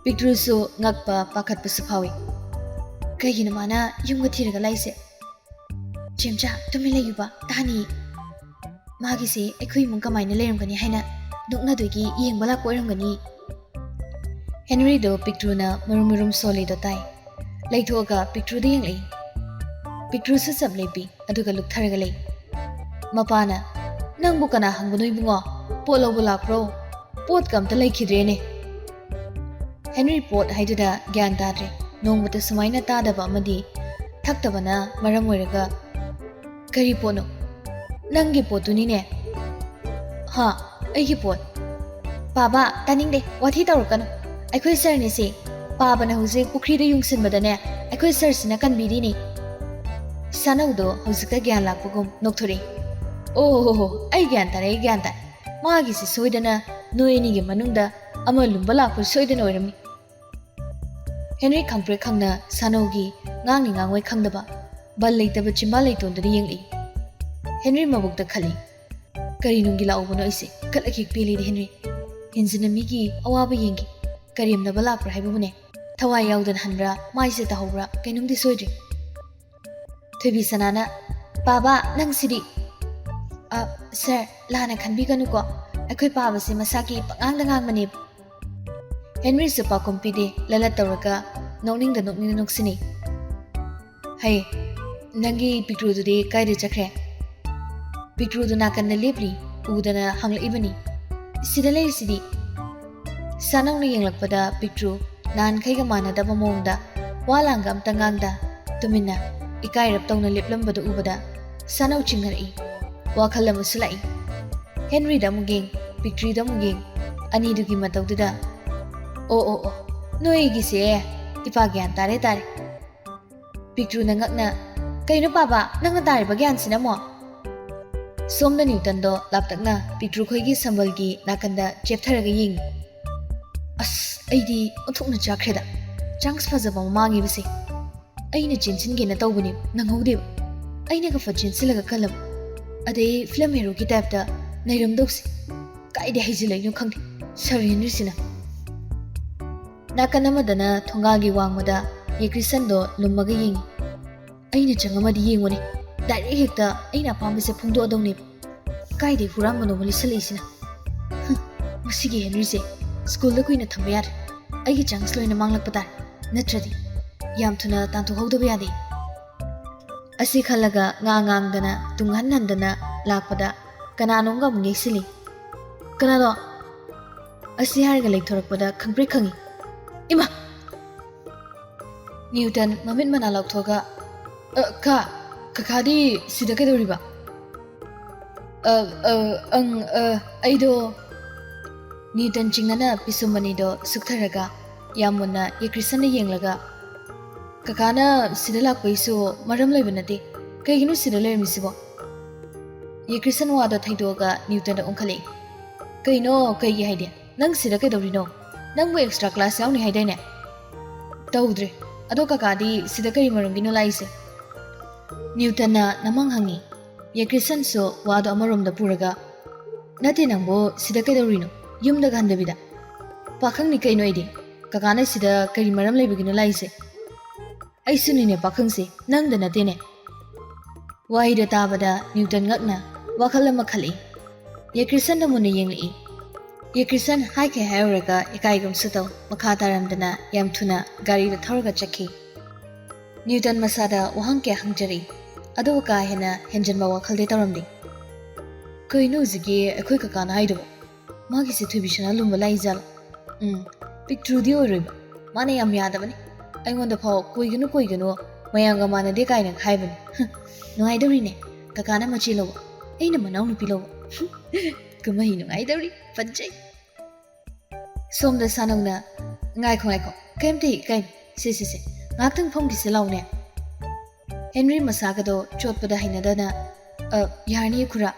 ꯄꯤꯛꯇ꯭ꯔꯨꯁꯨ ꯉꯛꯄ, ꯄꯥꯈꯠꯄꯁꯨ ꯐꯥꯎꯏ꯫ "ꯀꯩꯒꯤꯅꯣ ꯃꯥꯅ ꯌꯨꯝꯒ ꯊꯤꯔꯒ ꯂꯥꯛꯏꯁꯦ?" "ꯆꯦꯝꯆꯥ, ꯇꯨꯃꯤꯟ ꯂꯩꯌꯨꯕ, ꯇꯥꯅꯤ꯫ ꯃꯥꯒꯤꯁꯦ ꯑꯩꯈꯣꯏ ꯏꯃꯨꯡ ꯀꯃꯥꯏꯅ ꯂꯩꯔꯝꯒꯅꯤ ꯍꯥꯏꯅ ꯅꯣꯛꯅꯗꯣꯏꯒꯤ ꯌꯦꯡꯕ ꯂꯥꯛꯄ ꯑꯣꯏꯔꯝꯒꯅꯤ꯫" ꯍꯦꯟꯔꯤꯗꯣ ꯄꯤꯛꯇ꯭ꯔꯨꯅ ꯃꯔꯨꯝ ꯃꯔꯨꯝ ꯁꯣꯜꯂꯤꯗꯣ ꯇꯥꯏ꯫ ꯂꯩꯊꯣꯛꯑꯒ ꯄꯤꯛꯇ꯭ꯔꯨꯗ ꯌꯦꯡꯂꯛꯏ꯫ ꯄꯤꯛꯇ꯭ꯔꯨꯁꯨ ꯆꯞ ꯂꯦꯞꯄꯤ, ꯑꯗꯨꯒ ꯂꯨꯞꯊꯔꯒ ꯂꯩ꯫ ꯃꯄꯥꯅ, "ꯅꯪꯕꯨ ꯀꯅꯥ ꯍꯪꯕꯅꯣ ꯏꯕꯨꯡꯉꯣ? ꯄꯣꯠ ꯂꯧꯕ ꯂꯥꯛꯄ꯭ꯔꯣ? ꯄꯣꯠꯀ ꯑꯝꯇ ꯂꯩꯈꯤꯗ꯭ꯔꯦꯅꯦ꯫" ꯍꯦꯟꯔꯤ ꯄꯣꯠ ꯍꯥꯏꯗꯨꯗ ꯒ꯭ꯌꯥꯟ ꯇꯥꯗ꯭ꯔꯦ꯫ ꯅꯣꯡꯃꯇ ꯁꯨꯃꯥꯏꯅ ꯇꯥꯗꯕ ꯑꯃꯗꯤ ꯊꯛꯇꯕꯅ ꯃꯔꯝ ꯑꯣꯏꯔꯒ꯫ "ꯀꯔꯤ ꯄꯣꯠꯅꯣ? ꯅꯪꯒꯤ ꯄꯣꯠꯇꯨꯅꯤꯅꯦ꯫ ꯍꯥ? ꯑꯩꯒꯤ ꯄꯣꯠ? ꯄꯥꯕ, ꯇꯥꯅꯤꯡꯗꯦ, ꯋꯥꯊꯤ ꯇꯧꯔꯛꯀꯅꯨ꯫ ꯑꯩꯈꯣꯏ ꯁꯥꯔꯅꯤꯁꯦ꯫ ꯄꯥꯕꯅ ꯍꯧꯖꯤꯛ ꯄꯨꯈ꯭ꯔꯤꯗ ꯌꯨꯡꯁꯤꯟꯕꯗꯅꯦ, ꯑꯩꯈꯣꯏ ꯁꯥꯔꯁꯤꯅ ꯀꯟꯕꯤꯔꯤꯅꯤ꯫ ꯁꯥꯅꯧꯗꯣ ꯍꯧꯖꯤꯛꯇ ꯒ꯭ꯌꯥꯟ ꯂꯥꯛꯄꯒꯨꯝ ꯅꯣꯛꯊꯣꯔꯛꯏ꯫ ꯑꯣ ꯍꯣ ꯍꯣ, ꯑꯩ ꯒ꯭ꯌꯥꯟ ꯇꯥꯔꯦ, ꯑꯩ ꯒ꯭ꯌꯥꯟ ꯇꯥꯔꯦ꯫ ꯃꯥꯒꯤꯁꯤ ꯁꯣꯏꯗꯅ ꯅꯣꯏ ꯑꯅꯤꯒꯤ ꯃꯅꯨꯡꯗ ꯑꯃ ꯂꯨꯝꯕ ꯂꯥꯛꯄ ꯁꯣꯏꯗꯅ ꯑꯣꯏꯔꯝꯃꯤ꯫ ꯍꯦꯅꯔꯤ ꯈꯪꯄ꯭ꯔꯦꯛ ꯈꯪꯅ ꯁꯥꯅꯧꯒꯤ ꯉꯥꯡꯅꯤ ꯉꯥꯡꯉꯣꯏ ꯈꯪꯗꯕ, ꯕꯜ ꯂꯩꯇꯕ ꯆꯤꯝꯕꯥꯜ ꯂꯩꯇꯣꯟꯗꯨꯗ ꯌꯦꯡꯂꯛꯏ꯫ ꯍꯦꯅꯔꯤ ꯃꯕꯨꯛꯇ ꯈꯜꯂꯤ, "ꯀꯔꯤ ꯅꯨꯡꯒꯤ ꯂꯥꯛꯎꯕꯅꯣ ꯑꯩꯁꯦ? ꯈꯠꯂ ꯈꯤꯛ ꯄꯦꯜꯂꯤꯗ ꯍꯦꯅꯔꯤ꯫ ꯍꯦꯟꯖꯤꯟꯅ ꯃꯤꯒꯤ ꯑꯋꯥꯕ ꯌꯦꯡꯒꯦ꯫ ꯀꯔꯦꯝꯅꯕ ꯂꯥꯛꯄ꯭ꯔꯥ ꯍꯥꯏꯕꯕꯨꯅꯦ꯫ ꯊꯋꯥꯏ ꯌꯥꯎꯗꯅ ꯍꯟꯕ꯭ꯔꯥ, ꯃꯥꯏꯁꯦ ꯇꯥꯍꯧꯕ꯭ꯔꯥ, ꯀꯩꯅꯣꯝꯗꯤ ꯁꯣꯏꯗ꯭ꯔꯤ꯫" ꯊꯣꯏꯕꯤ ꯁꯅꯥꯅ, "ꯄꯥꯕ, ꯅꯪꯁꯤꯗꯤ!" "ꯑ, ꯁꯥꯔ, ꯂꯥꯟꯅ ꯈꯟꯕꯤꯒꯅꯨꯀꯣ꯫ ꯑꯩꯈꯣꯏ ꯄꯥꯕꯁꯦ ꯃꯁꯥꯒꯤ ꯄꯉꯥꯡꯗ ꯉꯥꯡꯕꯅꯦ꯫" ꯍꯦꯅꯔꯤꯁꯨ ꯄꯥꯎꯈꯨꯝ ꯄꯤꯗꯦ, ꯂꯂꯠ ꯇꯧꯔꯒ ꯅꯣꯛꯅꯤꯡꯗ ꯅꯣꯛꯅꯤꯡꯗ ꯅꯣꯛꯁꯤꯟꯅꯩ꯫ "ꯍꯩ, ꯅꯪꯒꯤ ꯄꯤꯛꯇ꯭ꯔꯨꯗꯨꯗꯤ ꯀꯥꯏꯗ ꯆꯠꯈ꯭ꯔꯦ?" ꯄꯤꯛꯇ꯭ꯔꯨꯗꯨ ꯅꯥꯀꯟꯗ ꯂꯦꯞꯂꯤ, ꯎꯗꯅ ꯍꯪꯂꯛꯏꯕꯅꯤ꯫ "ꯁꯤꯗ ꯂꯩꯔꯤꯁꯤꯗꯤ꯫" ꯁꯥꯅꯧꯅ ꯌꯦꯡꯂꯛꯄꯗ ꯄꯤꯛꯇ꯭ꯔꯨ ꯅꯍꯥꯟꯈꯩꯒ ꯃꯥꯟꯅꯗꯕ ꯃꯑꯣꯡꯗ ꯋꯥ ꯂꯥꯡꯒ ꯑꯝꯇ ꯉꯥꯡꯗ ꯇꯨꯃꯤꯟꯅ ꯏꯀꯥꯏꯔꯞ ꯇꯧꯅ ꯂꯦꯞꯂꯝꯕꯗꯨ ꯎꯕꯗ ꯁꯥꯅꯧ ꯆꯤꯡꯅꯔꯛꯏ꯫ ꯋꯥꯈꯜ ꯑꯃꯁꯨ ꯂꯥꯛꯏ꯫ ꯍꯦꯅꯔꯤꯗ ꯑꯃꯨꯛ ꯌꯦꯡ, ꯄꯤꯛꯇ꯭ꯔꯤꯗ ꯑꯃꯨꯛ ꯌꯦꯡ, ꯑꯅꯤꯗꯨꯒꯤ ꯃꯇꯧꯗꯨꯗ, "ꯑꯣ, ꯑꯣ, ꯑꯣ, ꯅꯣꯏꯒꯤꯁꯦ ꯏꯄꯥ ꯒ꯭ꯌꯥꯟ ꯇꯥꯔꯦ, ꯇꯥꯔꯦ꯫" ꯄꯤꯛꯇ꯭ꯔꯨꯅ ꯉꯛꯅ, "ꯀꯩꯅꯣ ꯄꯥꯕ, ꯅꯪꯅ ꯇꯥꯔꯤꯕ ꯒ꯭ꯌꯥꯟꯁꯤꯅ ꯑꯃꯨꯛ?" ꯁꯣꯝꯗ ꯅ꯭ꯌꯨꯇꯟꯗꯣ ꯂꯥꯞꯇꯛꯅ ꯄꯤꯛꯇ꯭ꯔꯨ ꯈꯣꯏꯒꯤ ꯁꯝꯕꯜꯒꯤ ꯅꯥꯀꯟꯗ ꯆꯦꯞꯊꯔꯒ ꯌꯦꯡꯉꯤ꯫ "ꯑꯁ, ꯑꯩꯗꯤ ꯑꯣꯟꯊꯣꯛꯅ ꯆꯥꯛꯈ꯭ꯔꯦꯗ꯫ ꯆꯥꯟꯁ ꯐꯖꯕ ꯑꯃ ꯃꯥꯡꯉꯤꯕꯁꯦ꯫ ꯑꯩꯅ ꯆꯦꯟꯁꯤꯟꯒꯦꯅ ꯇꯧꯕꯅꯦ, ꯅꯪꯍꯧꯗꯦꯕ꯫ ꯑꯩꯅꯒ ꯐꯠ ꯆꯦꯟꯁꯤꯜꯂꯒ ꯀꯜꯂꯕ꯫ ꯑꯗꯩ ꯐꯤꯂꯝ ꯍꯦꯔꯣꯒꯤ ꯇꯥꯏꯞꯇ ꯅꯩꯔꯝꯗꯧꯁꯦ꯫ ꯀꯥꯏꯗꯩ ꯍꯩꯖꯤꯜꯂꯛꯏꯅꯣ ꯈꯪꯗꯦ, ꯁꯥꯔ ꯍꯦꯅꯔꯤꯁꯤꯅ꯫" ꯅꯥꯀꯟ ꯑꯃꯗꯅ ꯊꯣꯡꯒꯥꯜꯒꯤ ꯋꯥꯡꯃꯗ ꯌꯦꯛꯔꯤꯁꯟꯗꯣ ꯂꯨꯝꯃꯒ ꯌꯦꯡꯉꯤ꯫ "ꯑꯩꯅ ꯆꯪꯉꯝꯃꯗꯤ ꯌꯦꯡꯉꯨꯅꯦ, ꯗꯥꯏꯔꯦꯛ ꯍꯦꯛꯇ ꯑꯩꯅ ꯑꯄꯥꯝꯕꯁꯦ ꯐꯣꯡꯗꯣꯛꯑꯗꯧꯅꯦꯕ꯫ ꯀꯥꯏꯗꯩ ꯍꯨꯔꯥꯟꯕꯅꯣꯕ ꯂꯤꯠꯁꯜꯂꯛꯏꯁꯤꯅ? ꯍꯨꯝ, ꯃꯁꯤꯒꯤ ꯍꯦꯅꯔꯤꯁꯦ ꯁ꯭ꯀꯨꯜꯗ ꯀꯨꯏꯅ ꯊꯝꯕ ꯌꯥꯗ꯭ꯔꯦ꯫ ꯑꯩꯒꯤ ꯆꯥꯟꯁ ꯂꯣꯏꯅ ꯃꯥꯡꯂꯛꯄ ꯇꯥꯔꯦ꯫ ꯅꯠꯇ꯭ꯔꯗꯤ ꯌꯥꯝ ꯊꯨꯅ ꯇꯥꯟꯊꯣꯛꯍꯧꯗꯕ ꯌꯥꯗꯦ꯫" ꯑꯁꯤ ꯈꯜꯂꯒ ꯉꯥ ꯉꯥꯡꯗꯅ ꯇꯨꯡ ꯍꯟ ꯍꯟꯗꯅ ꯂꯥꯛꯄꯗ ꯀꯅꯥꯅꯣꯝꯒ ꯑꯃꯨꯛ ꯌꯩꯁꯤꯜꯂꯤ꯫ "ꯀꯅꯥꯅꯣ?" ꯑꯁꯤ ꯍꯥꯏꯔꯒ ꯂꯩꯊꯣꯔꯛꯄꯗ ꯈꯪꯄ꯭ꯔꯦꯛ ꯈꯪꯉꯤ꯫ "ꯏꯃꯥ!" ꯅ꯭ꯌꯨꯇꯟ ꯃꯃꯤꯠ ꯃꯅꯥ ꯂꯥꯎꯊꯣꯛꯑꯒ, "ꯑ, ꯀꯥ, ꯀꯀꯥꯗꯤ ꯁꯤꯗ ꯀꯩꯗꯧꯔꯤꯕ?" "ꯑ, ꯑ, ꯑꯪ, ꯑ, ꯑꯩꯗꯣ"꯫ ꯅ꯭ꯌꯨꯇꯟ ꯆꯤꯡꯅꯅ ꯄꯤꯁꯨꯝ ꯑꯅꯤꯗꯣ ꯁꯨꯛꯊꯔꯒ ꯌꯥꯝ ꯃꯨꯟꯅ ꯌꯦꯀ꯭ꯔꯤꯁꯟꯗ ꯌꯦꯡꯂꯒ, "ꯀꯀꯥꯅ ꯁꯤꯗ ꯂꯥꯛꯄꯒꯤꯁꯨ ꯃꯔꯝ ꯂꯩꯕ ꯅꯠꯇꯦ꯫ ꯀꯩꯒꯤꯅꯣ ꯁꯤꯗ ꯂꯩꯔꯝꯃꯤꯁꯤꯕꯣ?" ꯌꯦꯀ꯭ꯔꯤꯁꯟ ꯋꯥꯗꯣ ꯊꯩꯗꯣꯛꯑꯒ ꯅ꯭ꯌꯨꯇꯟꯗ ꯑꯣꯟꯈꯠꯂꯛꯏ꯫ "ꯀꯩꯅꯣ? ꯀꯩꯒꯤ ꯍꯥꯏꯗꯤ? ꯅꯪ ꯁꯤꯗ ꯀꯩꯗꯧꯔꯤꯅꯣ? ꯅꯪꯕꯨ ꯑꯦꯛꯁꯇ꯭ꯔꯥ ꯀ꯭ꯂꯥꯁ ꯌꯥꯎꯅꯤ ꯍꯥꯏꯗꯥꯏꯅꯦ?" "ꯇꯧꯗ꯭ꯔꯦ꯫ ꯑꯗꯣ ꯀꯀꯥꯗꯤ ꯁꯤꯗ ꯀꯔꯤ ꯃꯔꯝꯒꯤꯅꯣ ꯂꯥꯛꯏꯁꯦ?" ꯅ꯭ꯌꯨꯇꯟꯅ ꯅꯃꯪ ꯍꯪꯉꯤ꯫ ꯌꯦꯀ꯭ꯔꯤꯁꯟꯁꯨ ꯋꯥꯗꯣ ꯑꯃꯔꯣꯝꯗ ꯄꯨꯔꯒ, "ꯅꯠꯇꯦ, ꯅꯪꯕꯨ ꯁꯤꯗ ꯀꯩꯗꯧꯔꯤꯅꯣ? ꯌꯨꯝꯗꯒ ꯍꯟꯗꯕꯤꯗ?" "ꯄꯥꯈꯪꯅꯤ ꯀꯩꯅꯣ ꯑꯩꯗꯤ꯫ ꯀꯀꯥꯅ ꯁꯤꯗ ꯀꯔꯤ ꯃꯔꯝ ꯂꯩꯕꯒꯤꯅꯣ ꯂꯥꯛꯏꯁꯦ?" "ꯑꯩꯁꯨꯅꯤꯅꯦ ꯄꯥꯈꯪꯁꯦ, ꯅꯪꯗ ꯅꯠꯇꯦꯅꯦ꯫" ꯋꯥꯍꯩꯗꯣ ꯇꯥꯕꯗ ꯅ꯭ꯌꯨꯇꯟ ꯉꯛꯅ ꯋꯥꯈꯜ ꯑꯃ ꯈꯜꯂꯛꯏ꯫ ꯌꯦꯀ꯭ꯔꯤꯁꯟꯗ ꯃꯨꯟꯅ ꯌꯦꯡꯂꯛꯏ꯫ ꯌꯦꯀ꯭ꯔꯤꯁꯟ ꯍꯥꯏꯈꯩ ꯍꯥꯏꯔꯨꯔꯒ ꯏꯀꯥꯏꯒꯨꯝꯁꯨ ꯇꯧ, ꯃꯈꯥ ꯇꯥꯔꯝꯗꯅ ꯌꯥꯝ ꯊꯨꯅ ꯒꯥꯔꯤꯗ ꯊꯧꯔꯒ ꯆꯠꯈꯤ꯫ ꯅ꯭ꯌꯨꯇꯟ ꯃꯁꯥꯗ ꯋꯥꯍꯪ ꯀꯌꯥ ꯍꯪꯖꯔꯛꯏ, ꯑꯗꯨꯕꯨ ꯀꯥ ꯍꯦꯟꯅ ꯍꯦꯟꯖꯟꯕ ꯋꯥꯈꯜꯗꯤ ꯇꯧꯔꯝꯗꯦ꯫ "ꯀꯩꯅꯣ ꯍꯧꯖꯤꯛꯀꯤ ꯑꯩꯈꯣꯏ ꯀꯀꯥꯅ ꯍꯥꯏꯗꯨꯕꯣ? ꯃꯥꯒꯤꯁꯦ ꯊꯣꯏꯕꯤꯁꯅꯥ ꯂꯨꯝꯕ ꯂꯥꯛꯏꯖꯥꯠꯂꯣ? ꯎꯝ, ꯄꯤꯛꯇ꯭ꯔꯨꯗꯤ ꯑꯣꯏꯔꯣꯏꯕ꯫ ꯃꯥꯅ ꯌꯥꯝ ꯌꯥꯗꯕꯅꯤ꯫ ꯑꯩꯉꯣꯟꯗ ꯐꯥꯎ 'ꯀꯣꯏꯒꯅꯨ, ꯀꯣꯏꯒꯅꯨ, ꯃꯌꯥꯝꯒ ꯃꯥꯟꯅꯗꯦ' ꯀꯥꯏꯅ ꯍꯥꯏꯕꯅꯤ꯫ ꯍꯨꯝ, ꯅꯨꯡꯉꯥꯏꯗꯧꯔꯤꯅꯦ꯫ ꯀꯀꯥꯅ ꯃꯆꯦ ꯂꯧꯕ, ꯑꯩꯅ ꯃꯅꯥꯎ ꯅꯨꯄꯤ ꯂꯧꯕ꯫ ꯍꯨꯝ, ꯀꯨꯝꯍꯩ ꯅꯨꯡꯉꯥꯏꯗꯧꯔꯤ꯫ ꯐꯖꯩ꯫ ꯁꯣꯝꯗ ꯁꯥꯅꯧꯅ, "ꯉꯥꯏꯈꯣ, ꯉꯥꯏꯈꯣ, ꯀꯩꯝꯇ ꯍꯦꯛ ꯏꯀꯥꯏꯅꯨ꯫ ꯁꯦ, ꯁꯦ, ꯁꯦ, ꯉꯥꯏꯍꯥꯛꯇꯪ ꯐꯝꯈꯤꯁꯤ ꯂꯥꯎꯅꯦ꯫" ꯍꯦꯟꯔꯤ ꯃꯁꯥꯒꯗꯣ ꯆꯣꯠꯄꯗ ꯍꯩꯅꯗꯅ, "ꯑ, ꯌꯥꯔꯅꯤꯌꯦ ꯈꯨꯔꯥ꯫"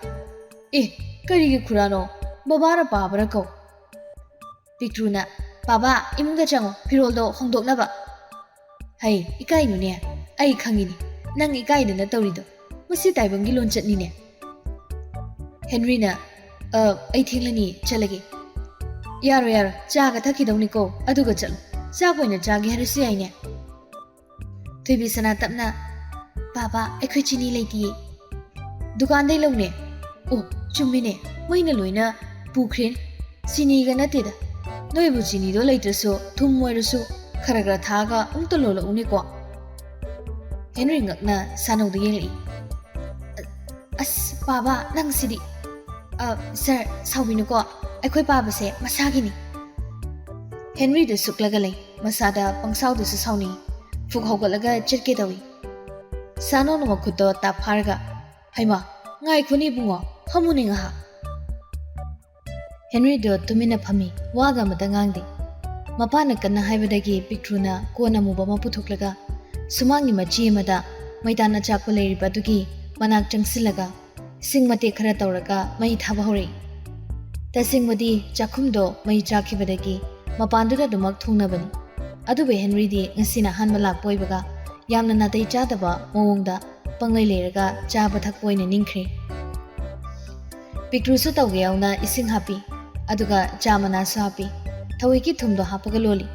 "ꯑꯦ, ꯀꯔꯤꯒꯤ ꯈꯨꯔꯥꯅꯣ? ꯕꯕꯥꯅ ꯄꯥꯕꯅ ꯀꯧ꯫" ꯄꯤꯛꯇ꯭ꯔꯨꯅ, "ꯄꯥꯕ, ꯏꯃꯨꯡꯗ ꯆꯪꯉꯣ, ꯐꯤꯔꯣꯜꯗꯣ ꯍꯣꯡꯗꯣꯛꯅꯕ꯫" "ꯍꯩ, ꯏꯀꯥꯏꯅꯨꯅꯦ, ꯑꯩ ꯈꯪꯉꯤꯅꯦ, ꯅꯪ ꯏꯀꯥꯏꯗꯅ ꯇꯧꯔꯤꯗꯣ꯫ ꯃꯁꯤ ꯇꯥꯏꯕꯪꯒꯤ ꯂꯣꯟꯆꯠꯅꯤꯅꯦ꯫" ꯍꯦꯟꯔꯤꯅ, "ꯑ, ꯑꯩ ꯊꯦꯡꯂꯅꯤ, ꯆꯠꯂꯒꯦ꯫" "ꯌꯥꯔꯣꯏ, ꯌꯥꯔꯣꯏ, ꯆꯥꯒ ꯊꯛꯈꯤꯗꯧꯅꯤꯀꯣ, ꯑꯗꯨꯒ ꯆꯠꯂꯣ꯫ ꯆꯥꯛ ꯑꯣꯏꯅ ꯆꯥꯒꯦ ꯍꯥꯏꯔꯁꯨ ꯌꯥꯏꯅꯦ꯫" ꯊꯣꯏꯕꯤꯁꯅꯥ ꯇꯞꯅ, "ꯄꯥꯕ, ꯑꯩꯈꯣꯏ ꯆꯤꯅꯤ ꯂꯩꯇꯤꯌꯦ꯫" "ꯗꯨꯀꯥꯟꯗꯩ ꯂꯧꯅꯦ꯫" "ꯑꯣ, ꯆꯨꯝꯃꯤꯅꯦ, ꯃꯩꯅ ꯂꯣꯏꯅ ꯄꯨꯈ꯭ꯔꯦꯅꯦ꯫ ꯆꯤꯅꯤꯒ ꯅꯠꯇꯦꯗ꯫ ꯅꯣꯏꯕꯨ ꯆꯤꯅꯤꯗꯣ ꯂꯩꯇ꯭ꯔꯁꯨ, ꯊꯨꯝ ꯑꯣꯏꯔꯁꯨ ꯈꯔ ꯈꯔ ꯊꯥꯛꯑꯒ ꯑꯃꯨꯛꯇ ꯂꯣꯜꯂꯛꯎꯅꯦꯀꯣ꯫" ꯍꯦꯟꯔꯤ ꯉꯛꯅ ꯁꯥꯅꯧꯗ ꯌꯦꯡꯂꯛꯏ꯫ "ꯑ-, ꯑꯁ, ꯄꯥꯕ, ꯅꯪꯁꯤꯗꯤ꯫" "ꯑ, ꯁꯥꯔ, ꯁꯥꯎꯕꯤꯅꯨꯀꯣ, ꯑꯩꯈꯣꯏ ꯄꯥꯕꯁꯦ ꯃꯁꯥꯒꯤꯅꯤ꯫" ꯍꯦꯟꯔꯤꯗꯨ ꯁꯨꯛꯂꯒ ꯂꯩ, ꯃꯁꯥꯗ ꯄꯪꯁꯥꯎꯗꯨꯁꯨ ꯁꯥꯎꯅꯤꯡꯏ꯫ ꯐꯨꯛ ꯍꯧꯒꯠꯂꯒ ꯆꯠꯀꯦ ꯇꯧꯏ꯫ ꯁꯥꯅꯧꯅ ꯃꯈꯨꯠꯇꯣ ꯇꯥꯞ ꯐꯥꯔꯒ, "ꯍꯩꯃꯥ, ꯉꯥꯏꯈꯣꯅꯦ ꯏꯕꯨꯡꯉꯣ, ꯐꯝꯃꯨꯅꯦ ꯉꯥꯏꯍꯥꯛ꯫ ꯍꯦꯟꯔꯤꯗꯣ ꯇꯨꯃꯤꯟꯅ ꯐꯝꯃꯤ, ꯋꯥꯒ ꯑꯃꯇ ꯉꯥꯡꯗꯦ꯫ ꯃꯄꯥꯅ ꯀꯟꯅ ꯍꯥꯏꯕꯗꯒꯤ ꯄꯤꯛꯇ꯭ꯔꯨꯅ ꯀꯣꯟ ꯑꯃꯨꯕ ꯑꯃ ꯄꯨꯊꯣꯛꯂꯒ ꯁꯨꯃꯥꯡꯒꯤ ꯃꯆꯤ ꯑꯃꯗ ꯃꯩꯇꯥꯟ ꯑꯆꯥꯛꯄ ꯂꯩꯔꯤꯕ ꯑꯗꯨꯒꯤ ꯃꯅꯥꯛ ꯆꯪꯁꯤꯜꯂꯒ ꯁꯤꯡ ꯃꯇꯦꯛ ꯈꯔ ꯇꯧꯔꯒ ꯃꯩ ꯊꯥꯕ ꯍꯧꯔꯛꯏ꯫ ꯇꯁꯦꯡꯕꯗꯤ ꯆꯥꯛꯈꯨꯝꯗꯣ ꯃꯩ ꯆꯥꯛꯈꯤꯕꯗꯒꯤ ꯃꯄꯥꯟꯗꯨꯗ ꯑꯗꯨꯃꯛ ꯊꯣꯡꯅꯕꯅꯤ꯫ ꯑꯗꯨꯕꯨ ꯍꯦꯟꯔꯤꯗꯤ ꯉꯁꯤꯅ ꯑꯍꯥꯟꯕ ꯂꯥꯛꯄ ꯑꯣꯏꯕꯒ ꯌꯥꯝꯅ ꯅꯥꯇꯩ ꯆꯥꯗꯕ ꯃꯑꯣꯡꯗ ꯄꯪꯂꯩ ꯂꯩꯔꯒ ꯆꯥꯕ ꯊꯛꯄ ꯑꯣꯏꯅ ꯅꯤꯡꯈ꯭ꯔꯦ꯫ ꯄꯤꯛꯇ꯭ꯔꯨꯁꯨ ꯇꯧꯒꯦ ꯌꯥꯎꯅ ꯏꯁꯤꯡ ꯍꯥꯞꯄꯤ, ꯑꯗꯨꯒ ꯆꯥ ꯃꯅꯥꯁꯨ ꯍꯥꯞꯄꯤ꯫ ꯊꯧꯋꯣꯏꯀꯤ ꯊꯨꯝꯗꯣ ꯍꯥꯞꯄꯒ ꯂꯣꯜꯂꯤ꯫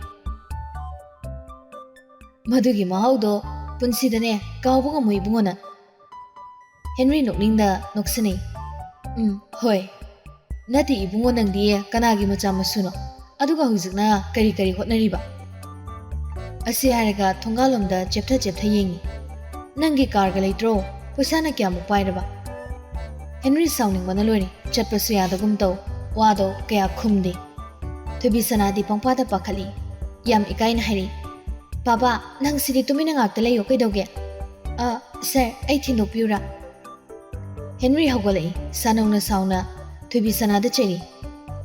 ꯃꯗꯨꯒꯤ ꯃꯍꯥꯎꯗꯣ ꯄꯨꯟꯁꯤꯗꯅꯦ ꯀꯥꯎꯕ ꯉꯝꯃꯣꯏ ꯏꯕꯨꯡꯉꯣ ꯅꯪ꯫ ꯍꯦꯟꯔꯤ ꯅꯣꯛꯅꯤꯡꯗ ꯅꯣꯛꯁꯤꯟꯅꯩ꯫ ꯎꯝ, ꯍꯣꯏ꯫ ꯅꯠꯇꯦ ꯏꯕꯨꯡꯉꯣ, ꯅꯪꯗꯤ ꯀꯅꯥꯒꯤ ꯃꯆꯥ ꯃꯁꯨꯅꯣ? ꯑꯗꯨꯒ ꯍꯧꯖꯤꯛꯅ ꯀꯔꯤ ꯀꯔꯤ ꯍꯣꯠꯅꯔꯤꯕ? ꯑꯁꯤ ꯍꯥꯏꯔꯒ ꯊꯣꯡꯒꯥꯜꯂꯣꯝꯗ ꯆꯦꯞꯊ ꯆꯦꯞꯊ ꯌꯦꯡꯉꯤ꯫ ꯅꯪꯒꯤ ꯀꯥꯔꯒ ꯂꯩꯇ꯭ꯔꯣ? ꯄꯩꯁꯥꯅ ꯀꯌꯥꯃꯨꯛ ꯄꯥꯏꯔꯕ? ꯍꯦꯟꯔꯤ ꯁꯥꯎꯅꯤꯡꯕꯅ ꯂꯣꯏꯔꯦ꯫ ꯆꯠꯄꯁꯨ ꯌꯥꯗꯒꯨꯝ ꯇꯧ, ꯋꯥꯗꯣ ꯀꯌꯥ ꯈꯨꯝꯗꯦ꯫ ꯊꯣꯏꯕꯤ ꯁꯅꯥꯗꯤ ꯄꯪꯄꯥꯗ ꯄꯥꯈꯠꯂꯤ꯫ ꯌꯥꯝ ꯏꯀꯥꯏꯅ ꯍꯥꯏꯔꯤ, "ꯕꯥꯕꯥ, ꯅꯪ ꯁꯤꯗꯤ ꯇꯨꯃꯤꯟꯅ ꯉꯥꯛꯇ ꯂꯩꯌꯣ, ꯀꯩꯗꯧꯒꯦ?" "ꯑ, ꯁꯥꯔ, ꯑꯩ ꯊꯤꯟꯗꯣꯛꯄꯤꯌꯨꯔꯥ?" ꯍꯦꯟꯔꯤ ꯍꯧꯒꯠꯂꯛꯏ, ꯁꯥꯅꯧꯅ ꯁꯥꯎꯅ ꯊꯣꯏꯕꯤ ꯁꯅꯥꯗ ꯆꯩꯔꯤ꯫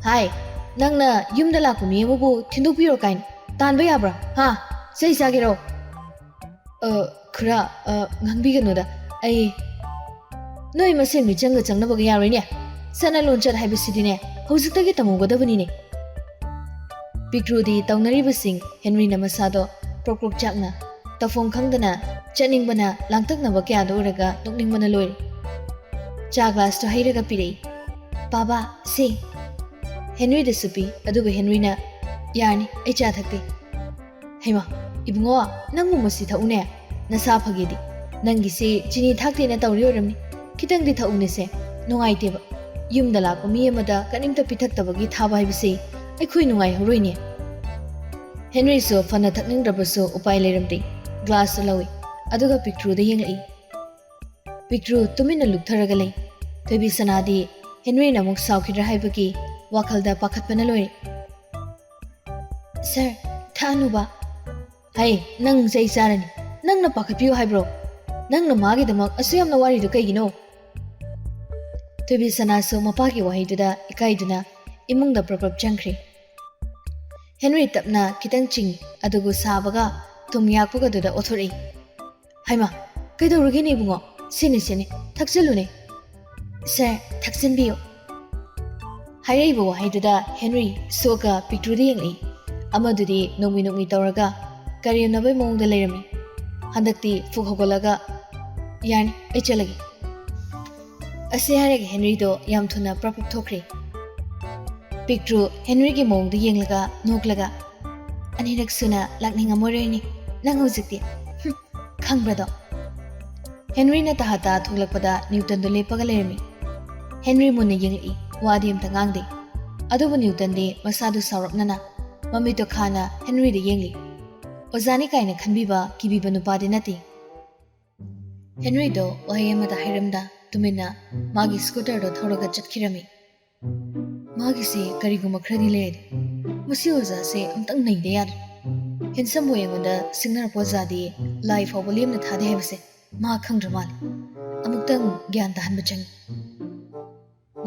"ꯍꯥꯏ, ꯅꯪꯅ ꯌꯨꯝꯗ ꯂꯥꯛꯄ ꯃꯤ ꯑꯃꯕꯨ ꯊꯤꯟꯗꯣꯛꯄꯤꯔꯣ ꯀꯥꯏꯅ ꯇꯥꯟꯕ ꯌꯥꯕ꯭ꯔꯥ? ꯍꯥ? ꯆꯩ ꯆꯥꯒꯦꯔꯣ?" "ꯑ, ꯈꯨꯔꯥ, ꯑ, ꯉꯥꯡꯕꯤꯒꯅꯨꯗ, ꯑꯩ ꯅꯣꯏ ꯃꯁꯦꯟ ꯃꯤꯆꯪꯒ ꯆꯪꯅꯕꯒ ꯌꯥꯔꯣꯏꯅꯦ꯫ ꯆꯠꯅ ꯂꯣꯟꯆꯠ ꯍꯥꯏꯕꯁꯤꯗꯤꯅꯦ, ꯍꯧꯖꯤꯛꯇꯒꯤ ꯇꯝꯃꯨꯒꯗꯕꯅꯤꯅꯦ꯫" ꯄꯤꯛꯇ꯭ꯔꯨꯗꯤ ꯇꯧꯅꯔꯤꯕꯁꯤꯡ ꯍꯦꯟꯔꯤꯅ ꯃꯁꯥꯗꯣ ꯀ꯭ꯔꯣꯛ ꯀ꯭ꯔꯣꯛ ꯆꯥꯛꯅ ꯇꯧꯐꯝ ꯈꯪꯗꯅ ꯆꯠꯅꯤꯡꯕꯅ ꯂꯥꯡꯇꯛꯅꯕ ꯀꯌꯥꯗꯣ ꯎꯔꯒ ꯅꯣꯛꯅꯤꯡꯕꯅ ꯂꯣꯏꯔꯦ꯫ ꯆꯥ ꯒ꯭ꯂꯥꯁꯇꯣ ꯍꯩꯔꯒ ꯄꯤꯔꯛꯏ꯫ "ꯕꯥꯕꯥ, ꯁꯤ꯫" ꯍꯦꯟꯔꯤꯗꯁꯨ ꯄꯤ, ꯑꯗꯨꯕꯨ ꯍꯦꯟꯔꯤꯅ, "ꯌꯥꯔꯅꯤ, ꯑꯩ ꯆꯥ ꯊꯛꯇꯦ꯫" "ꯍꯩꯃꯥ, ꯏꯕꯨꯡꯉꯣ, ꯅꯪꯕꯨ ꯃꯁꯤ ꯊꯛꯎꯅꯦ, ꯅꯁꯥ ꯐꯒꯦꯗꯤ꯫ ꯅꯪꯒꯤꯁꯤ ꯆꯤꯅꯤ ꯊꯥꯛꯇꯦꯅ ꯇꯧꯔꯤ ꯑꯣꯏꯔꯝꯅꯤ꯫ ꯈꯤꯇꯪꯗꯤ ꯊꯛꯎꯅꯦꯁꯦ, ꯅꯨꯡꯉꯥꯏꯇꯦꯕ꯫ ꯌꯨꯝꯗ ꯂꯥꯛꯄ ꯃꯤ ꯑꯃꯗ ꯀꯔꯤꯝꯇ ꯄꯤꯊꯛꯇꯕꯒꯤ ꯊꯥꯕ ꯍꯥꯏꯕꯁꯤ ꯑꯩꯈꯣꯏ ꯅꯨꯡꯉꯥꯏꯍꯧꯔꯣꯏꯅꯦ꯫" ꯍꯦꯟꯔꯤꯁꯨ ꯐꯅ ꯊꯛꯅꯤꯡꯗ꯭ꯔꯕꯁꯨ ꯎꯄꯥꯏ ꯂꯩꯔꯝꯗꯦ꯫ ꯒ꯭ꯂꯥꯁꯇꯨ ꯂꯧꯏ, ꯑꯗꯨꯒ ꯄꯤꯛꯇ꯭ꯔꯨꯗ ꯌꯦꯡꯂꯛꯏ꯫ ꯄꯤꯛꯇ꯭ꯔꯨ ꯇꯨꯃꯤꯟꯅ ꯂꯨꯞꯊꯔꯒ ꯂꯩ꯫ ꯊꯣꯏꯕꯤ ꯁꯅꯥꯗꯤ ꯍꯦꯟꯔꯤꯅ ꯑꯃꯨꯛ ꯁꯥꯎꯈꯤꯗ꯭ꯔꯥ ꯍꯥꯏꯕꯒꯤ ꯋꯥꯈꯜꯗ ꯄꯥꯈꯠꯄꯅ ꯂꯣꯏꯔꯦ꯫ "ꯁꯥꯔ, ꯊꯛꯑꯅꯨꯕ꯫" "ꯍꯩ, ꯅꯪ ꯆꯩ ꯆꯥꯔꯅꯤ꯫ ꯅꯪꯅ ꯄꯥꯈꯠꯄꯤꯌꯨ ꯍꯥꯏꯕ꯭ꯔꯣ? ꯅꯪꯅ ꯃꯥꯒꯤꯗꯃꯛ ꯑꯁꯨꯛ ꯌꯥꯝꯅ ꯋꯥꯔꯤꯗꯨ ꯀꯩꯒꯤꯅꯣ?" ꯊꯣꯏꯕꯤꯁꯅꯥꯁꯨ ꯃꯄꯥꯒꯤ ꯋꯥꯍꯩꯗꯨꯗ ꯏꯀꯥꯏꯗꯨꯅ ꯏꯃꯨꯡꯗ ꯄ꯭ꯔꯞ ꯄ꯭ꯔꯞ ꯆꯪꯈ꯭ꯔꯤ꯫ ꯍꯦꯟꯔꯤ ꯇꯞꯅ ꯈꯤꯇꯪ ꯆꯤꯡ ꯑꯗꯨꯒ ꯁꯥꯕꯒ ꯊꯨꯝ ꯌꯥꯛꯄꯒꯗꯨꯗ ꯑꯣꯊꯣꯔꯛꯏ꯫ "ꯍꯩꯃꯥ, ꯀꯩꯗꯧꯔꯒꯦꯅꯦ ꯏꯕꯨꯡꯉꯣ? ꯁꯤꯅꯤ, ꯁꯤꯅꯤ, ꯊꯛꯆꯜꯂꯨꯅꯦ꯫ ꯁꯥꯔ, ꯊꯛꯆꯟꯕꯤꯌꯨ꯫" ꯍꯥꯏꯔꯛꯏꯕ ꯋꯥꯍꯩꯗꯨꯗ ꯍꯦꯟꯔꯤ ꯁꯣꯛꯀ ꯄꯤꯛꯇ꯭ꯔꯨꯗ ꯌꯦꯡꯂꯛꯏ꯫ ꯑꯃꯗꯨꯗꯤ ꯅꯣꯛꯃꯤ ꯅꯣꯛꯃꯤ ꯇꯧꯔꯒ ꯀꯔꯦꯝꯅꯕꯩ ꯃꯑꯣꯡꯗ ꯂꯩꯔꯝꯃꯤ꯫ ꯍꯟꯗꯛꯇꯤ ꯐꯨꯛ ꯍꯧꯒꯠꯂꯒ, "ꯌꯥꯔꯅꯤ, ꯑꯩ ꯆꯠꯂꯒꯦ꯫" ꯑꯁꯤ ꯍꯥꯏꯔꯒ ꯍꯦꯟꯔꯤꯗꯣ ꯌꯥꯝ ꯊꯨꯅ ꯄ꯭ꯔꯞ ꯄ꯭ꯔꯞ ꯊꯣꯛꯈ꯭ꯔꯦ꯫ ꯄꯤꯛꯇ꯭ꯔꯨ ꯍꯦꯟꯔꯤꯒꯤ ꯃꯑꯣꯡꯗ ꯌꯦꯡꯂꯒ ꯅꯣꯛꯂꯒ, "ꯑꯅꯤꯔꯛ ꯁꯨꯅ ꯂꯥꯛꯅꯤꯡꯉꯝꯃꯔꯣꯏꯅꯦ ꯅꯪ ꯍꯧꯖꯤꯛꯇꯤ꯫ ꯍꯨꯝ, ꯈꯪꯕ꯭ꯔꯥꯗꯣ?" ꯍꯦꯟꯔꯤꯅ ꯇꯍꯥ ꯇꯍꯥ ꯊꯣꯛꯂꯛꯄꯗ ꯅ꯭ꯌꯨꯇꯟꯗꯣ ꯂꯦꯞꯄꯒ ꯂꯩꯔꯝꯃꯤ꯫ ꯍꯦꯟꯔꯤ ꯃꯨꯟꯅ ꯌꯦꯡꯂꯛꯏ, ꯋꯥꯗꯤ ꯑꯝꯇ ꯉꯥꯡꯗꯦ꯫ ꯑꯗꯨꯕꯨ ꯅ꯭ꯌꯨꯇꯟꯗꯤ ꯃꯁꯥꯗꯨ ꯁꯥꯎꯔꯞꯅꯅ ꯃꯃꯤꯠꯇꯣ ꯈꯥꯅ ꯍꯦꯟꯔꯤꯗ ꯌꯦꯡꯂꯤ꯫ ꯑꯣꯖꯥꯅꯤ ꯀꯥꯏꯅ ꯈꯟꯕꯤꯕ, ꯀꯤꯕꯤꯕ ꯅꯨꯄꯥꯗꯤ ꯅꯠꯇꯦ꯫ ꯍꯦꯟꯔꯤꯗꯣ ꯋꯥꯍꯩ ꯑꯃꯇ ꯍꯥꯏꯔꯝꯗ ꯇꯨꯃꯤꯟꯅ ꯃꯥꯒꯤ ꯁ꯭ꯀꯨꯇꯔꯗꯣ ꯊꯧꯔꯒ ꯆꯠꯈꯤꯔꯝꯃꯤ꯫ "ꯃꯥꯒꯤꯁꯦ ꯀꯔꯤꯒꯨꯝꯕ ꯈꯔꯗꯤ ꯂꯩꯔꯦ꯫ ꯃꯁꯤ ꯑꯣꯖꯥꯁꯦ ꯑꯝꯇꯪ ꯅꯩꯗ ꯌꯥꯗ꯭ꯔꯦ꯫ ꯍꯦꯟꯁꯝꯕꯨ ꯑꯩꯉꯣꯟꯗ ꯁꯤꯡꯅꯔꯛꯄ ꯑꯣꯖꯥꯗꯤ ꯂꯥꯏ ꯐꯥꯎꯕ ꯂꯦꯝꯅ ꯊꯥꯗꯦ ꯍꯥꯏꯕꯁꯦ ꯃꯥ ꯈꯪꯗ꯭ꯔ ꯃꯥꯜꯂꯦ꯫ ꯑꯃꯨꯛꯇꯪ ꯒ꯭ꯌꯥꯟ ꯇꯥꯍꯟꯕ ꯆꯪꯉꯤ꯫"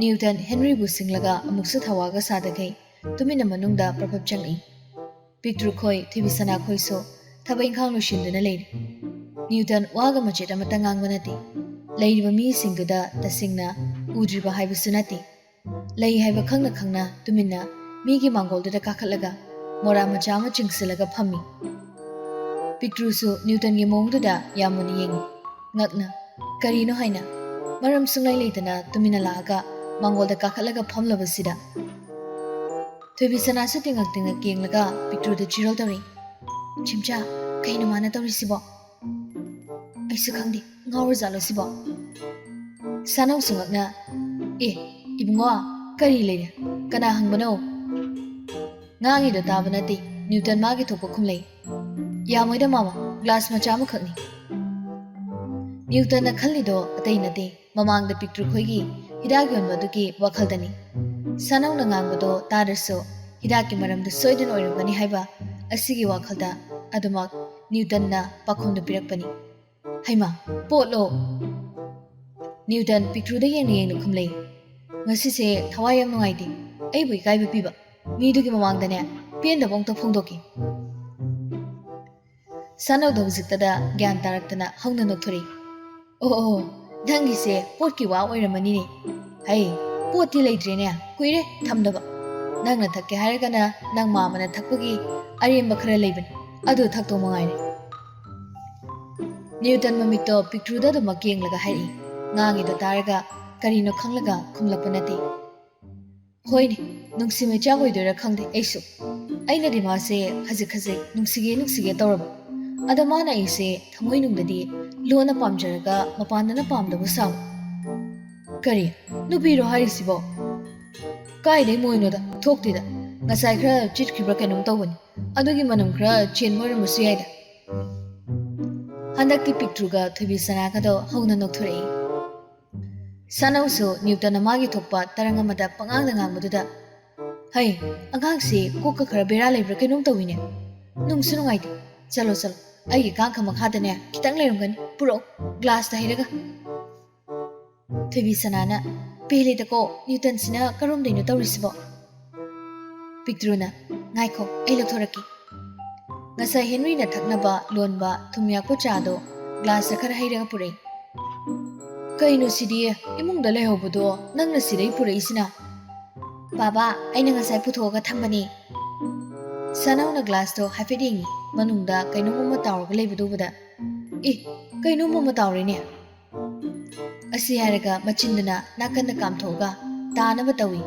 ꯅ꯭ꯌꯨꯇꯟ ꯍꯦꯟꯔꯤꯕꯨ ꯁꯤꯡꯂꯒ ꯑꯃꯨꯛꯁꯨ ꯊꯧꯋꯥꯒ ꯁꯥꯗꯈꯩ ꯇꯨꯃꯤꯟꯅ ꯃꯅꯨꯡꯗ ꯄ꯭ꯔꯞ ꯄ꯭ꯔꯞ ꯆꯪꯂꯛꯏ꯫ ꯄꯤꯛꯇ꯭ꯔꯨ ꯈꯣꯏ, ꯊꯣꯏꯕꯤꯁꯅꯥ ꯈꯣꯏꯁꯨ ꯊꯕꯛ ꯏꯪꯈꯥꯡ ꯂꯣꯏꯁꯤꯟꯗꯨꯅ ꯂꯩꯔꯤ꯫ ꯅ꯭ꯌꯨꯇꯟ ꯋꯥꯒ ꯃꯆꯦꯠ ꯑꯃꯠꯇ ꯉꯥꯡꯕ ꯅꯠꯇꯦ꯫ ꯂꯩꯔꯤꯕ ꯃꯤꯁꯤꯡꯗꯨꯗ ꯇꯁꯦꯡꯅ ꯎꯗ꯭ꯔꯤꯕ ꯍꯥꯏꯕꯁꯨ ꯅꯠꯇꯦ꯫ ꯂꯩ ꯍꯥꯏꯕ ꯈꯪꯅ ꯈꯪꯅ ꯇꯨꯃꯤꯟꯅ ꯃꯤꯒꯤ ꯃꯥꯡꯒꯣꯜꯗꯨꯗ ꯀꯥꯈꯠꯂꯒ ꯃꯣꯔꯥ ꯃꯆꯥ ꯑꯃ ꯆꯤꯡꯁꯤꯜꯂꯒ ꯐꯝꯃꯤ꯫ ꯄꯤꯛꯇ꯭ꯔꯨꯁꯨ ꯅ꯭ꯌꯨꯇꯟꯒꯤ ꯃꯑꯣꯡꯗꯨꯗ ꯌꯥꯝ ꯃꯨꯟꯅ ꯌꯦꯡꯉꯤ꯫ ꯉꯛꯅ, ꯀꯔꯤꯅꯣ ꯍꯥꯏꯅ ꯃꯔꯝ ꯁꯨꯡꯂꯩ ꯂꯩꯇꯅ ꯇꯨꯃꯤꯟꯅ ꯂꯥꯛꯑꯒ ꯃꯥꯡꯒꯣꯜꯗ ꯀꯥꯈꯠꯂꯒ ꯐꯝꯂꯕꯁꯤꯗ꯫ ꯊꯣꯏꯕꯤꯁꯅꯥꯁꯨ ꯇꯤꯡꯉꯛ ꯇꯤꯡꯉꯛ ꯌꯦꯡꯂꯒ ꯄꯤꯛꯇ꯭ꯔꯨꯗ ꯆꯤꯔꯣꯜ ꯇꯧꯔꯤ꯫ "ꯆꯤꯝꯆꯥ, ꯀꯩꯅꯣ ꯃꯥꯅ ꯇꯧꯔꯤꯁꯤꯕꯣ? ꯑꯩꯁꯨ ꯈꯪꯗꯦ, ꯉꯥꯎꯔꯖꯥꯠꯂꯣ ꯁꯤꯕꯣ?" ꯁꯥꯅꯧꯁꯨ ꯉꯛꯅ, "ꯑꯦ, ꯏꯕꯨꯡꯉꯣ, ꯀꯔꯤ ꯂꯩꯔꯦ? ꯀꯅꯥ ꯍꯪꯕꯅꯣ?" ꯉꯥꯡꯉꯤꯗꯣ ꯇꯥꯕ ꯅꯠꯇꯦ, ꯅ꯭ꯌꯨꯇꯟ ꯃꯥꯒꯤ ꯊꯣꯛꯄ ꯈꯨꯝꯂꯩ꯫ "ꯌꯥꯝꯃꯣꯏꯗ ꯃꯥꯃ, ꯒ꯭ꯂꯥꯁ ꯃꯆꯥ ꯑꯃꯈꯛꯅꯤ꯫" ꯅ꯭ꯌꯨꯇꯟꯅ ꯈꯜꯂꯤꯗꯣ ꯑꯇꯩ ꯅꯠꯇꯦ, ꯃꯃꯥꯡꯗ ꯄꯤꯛꯇ꯭ꯔꯨ ꯈꯣꯏꯒꯤ ꯍꯤꯗꯥꯛ ꯌꯣꯟꯕ ꯑꯗꯨꯒꯤ ꯋꯥꯈꯜꯗꯅꯤ꯫ ꯁꯥꯅꯧꯅ ꯉꯥꯡꯕꯗꯣ ꯇꯥꯗ꯭ꯔꯁꯨ ꯍꯤꯗꯥꯛꯀꯤ ꯃꯔꯝꯗ ꯁꯣꯏꯗꯅ ꯑꯣꯏꯔꯝꯒꯅꯤ ꯍꯥꯏꯕ ꯑꯁꯤꯒꯤ ꯋꯥꯈꯜꯗ ꯑꯗꯨꯃꯛ ꯅ꯭ꯌꯨꯇꯟꯅ ꯄꯥꯎꯈꯨꯝꯗꯨ ꯄꯤꯔꯛꯄꯅꯤ꯫ "ꯍꯩꯃꯥ, ꯄꯣꯠꯂꯣ?" ꯅ꯭ꯌꯨꯇꯟ ꯄꯤꯛꯇ꯭ꯔꯨꯗ ꯌꯦꯡꯅ ꯌꯦꯡꯅ ꯈꯨꯝꯂꯛꯏ꯫ "ꯉꯁꯤꯁꯦ ꯊꯋꯥꯏ ꯌꯥꯝ ꯅꯨꯡꯉꯥꯏꯇꯦ꯫ ꯑꯩꯕꯨ ꯏꯀꯥꯏꯕ ꯄꯤꯕ꯫ ꯃꯤꯗꯨꯒꯤ ꯃꯃꯥꯡꯗꯅꯦ, ꯄꯦꯟꯗꯕ ꯑꯃꯨꯛꯇ ꯐꯣꯡꯗꯣꯛꯀꯦ꯫" ꯁꯥꯅꯧꯗꯣ ꯍꯧꯖꯤꯛꯇꯗ ꯒ꯭ꯌꯥꯟ ꯇꯥꯔꯛꯇꯅ ꯍꯧꯅ ꯅꯣꯛꯊꯣꯔꯛꯏ꯫ "ꯑꯣ, ꯑꯣ, ꯅꯪꯒꯤꯁꯦ ꯄꯣꯠꯀꯤ ꯋꯥ ꯑꯣꯏꯔꯝꯃꯅꯤꯅꯦ꯫ ꯍꯩ, ꯄꯣꯠꯇꯤ ꯂꯩꯇ꯭ꯔꯦꯅꯦ, ꯀꯨꯏꯔꯦ ꯊꯝꯗꯕ꯫ ꯅꯪꯅ ꯊꯛꯀꯦ ꯍꯥꯏꯔꯒꯅ ꯅꯪ ꯃꯥꯃꯅ ꯊꯛꯄꯒꯤ ꯑꯔꯦꯝꯕ ꯈꯔ ꯂꯩꯕꯅꯤ, ꯑꯗꯨ ꯊꯛꯇꯧ ꯃꯉꯥꯏꯔꯦ꯫" ꯅ꯭ꯌꯨꯇꯟ ꯃꯃꯤꯠꯇꯣ ꯄꯤꯛꯇ꯭ꯔꯨꯗ ꯑꯗꯨꯃꯛ ꯌꯦꯡꯂꯒ ꯍꯥꯏꯔꯛꯏ꯫ ꯉꯥꯡꯉꯤꯗꯣ ꯇꯥꯔꯒ ꯀꯔꯤꯅꯣ ꯈꯪꯂꯒ ꯈꯨꯝꯂꯛꯄ ꯅꯠꯇꯦ꯫ "ꯍꯣꯏꯅꯦ, ꯅꯨꯡꯁꯤ ꯃꯩꯆꯥꯛ ꯑꯣꯏꯗꯣꯏꯔꯥ ꯈꯪꯗꯦ ꯑꯩꯁꯨ꯫ ꯑꯩꯅꯗꯤ ꯃꯥꯁꯦ ꯈꯖꯤꯛ ꯈꯖꯤꯛ ꯅꯨꯡꯁꯤꯒꯦ ꯅꯨꯡꯁꯤꯒꯦ ꯇꯧꯔꯕ꯫ ꯑꯗ ꯃꯥꯅ ꯑꯩꯁꯦ ꯊꯃꯣꯏꯅꯨꯡꯗꯗꯤ ꯂꯣꯟꯅ ꯄꯥꯝꯖꯔꯒ ꯃꯄꯥꯟꯗꯅ ꯄꯥꯝꯗꯕ ꯁꯥꯕ꯫" "ꯀꯔꯤ? ꯅꯨꯄꯤꯔꯣ ꯍꯥꯏꯔꯤꯁꯤꯕꯣ? ꯀꯥꯏꯗꯩ ꯃꯣꯏꯅꯣꯗ? ꯊꯣꯛꯇꯦꯗ꯫ ꯉꯁꯥꯏ ꯈꯔ ꯆꯤꯠꯈꯤꯕ꯭ꯔꯥ ꯀꯩꯅꯣꯝ ꯇꯧꯕꯅꯤ꯫ ꯑꯗꯨꯒꯤ ꯃꯅꯝ ꯈꯔ ꯆꯦꯟꯕ ꯑꯣꯏꯔꯝꯕꯁꯨ ꯌꯥꯏꯗ꯫" ꯍꯟꯗꯛꯇꯤ ꯄꯤꯛꯇ꯭ꯔꯨꯒ ꯊꯣꯏꯕꯤ ꯁꯅꯥꯒꯗꯣ ꯍꯧꯅ ꯅꯣꯛꯊꯣꯔꯛꯏ꯫ ꯁꯥꯅꯧꯁꯨ ꯅ꯭ꯌꯨꯇꯟꯅ ꯃꯥꯒꯤ ꯊꯣꯛꯄ ꯇꯔꯪ ꯑꯃꯗ ꯄꯉꯥꯡꯗ ꯉꯥꯡꯕꯗꯨꯗ, "ꯍꯩ, ꯑꯉꯥꯡꯁꯤ ꯀꯣꯛꯀ ꯈꯔ ꯕꯦꯔꯥ ꯂꯩꯕ꯭ꯔꯥ ꯀꯩꯅꯣꯝ ꯇꯧꯋꯤꯅꯦ꯫ ꯅꯨꯡꯁꯨ ꯅꯨꯡꯉꯥꯏꯇꯦ꯫ ꯆꯠꯂꯣ, ꯆꯠꯂꯣ, ꯑꯩꯒꯤ ꯀꯥꯡꯈ ꯃꯈꯥꯗꯅꯦ ꯈꯤꯇꯪ ꯂꯩꯔꯝꯒꯅꯤ, ꯄꯨꯔꯛꯑꯣ, ꯒ꯭ꯂꯥꯁꯇ ꯍꯩꯔꯒ꯫" ꯊꯣꯏꯕꯤ ꯁꯅꯥꯅ, "ꯄꯦꯜꯂꯦꯗꯀꯣ, ꯅ꯭ꯌꯨꯇꯟꯁꯤꯅ ꯀꯔꯣꯝꯗꯩꯅꯣ ꯇꯧꯔꯤꯁꯤꯕꯣ?" ꯄꯤꯛꯇ꯭ꯔꯨꯅ, "ꯉꯥꯏꯈꯣ, ꯑꯩ ꯂꯧꯊꯣꯔꯛꯀꯦ꯫" ꯉꯁꯥꯏ ꯍꯦꯟꯔꯤꯅ ꯊꯛꯅꯕ ꯂꯣꯟꯕ ꯊꯨꯝ ꯌꯥꯛꯄ ꯆꯥꯗꯣ ꯒ꯭ꯂꯥꯁꯇ ꯈꯔ ꯍꯩꯔꯒ ꯄꯨꯔꯛꯏ꯫ "ꯀꯩꯅꯣ ꯁꯤꯗꯤ? ꯏꯃꯨꯡꯗ ꯂꯩꯍꯧꯕꯗꯣ ꯅꯪꯅ ꯁꯤꯗꯩ ꯄꯨꯔꯛꯏꯁꯤꯅ?" "ꯕꯥꯕꯥ, ꯑꯩꯅ ꯉꯁꯥꯏ ꯄꯨꯊꯣꯛꯑꯒ ꯊꯝꯕꯅꯦ꯫" ꯁꯅꯧꯅ ꯒ꯭ꯂꯥꯁꯇꯣ ꯍꯥꯏꯐꯦꯠ ꯌꯦꯡꯉꯤ, ꯃꯅꯨꯡꯗ ꯀꯩꯅꯣꯝ ꯑꯃ ꯇꯥꯎꯔꯒ ꯂꯩꯕꯗꯨ ꯎꯕꯗ, "ꯑꯦ, ꯀꯩꯅꯣꯝ ꯑꯃ ꯇꯥꯎꯔꯦꯅꯦ!" ꯑꯁꯤ ꯍꯥꯏꯔꯒ ꯃꯆꯤꯟꯗꯨꯅ ꯅꯥꯀꯟꯗ ꯀꯥꯝꯊꯣꯛꯑꯒ ꯇꯥꯅꯕ ꯇꯧꯏ꯫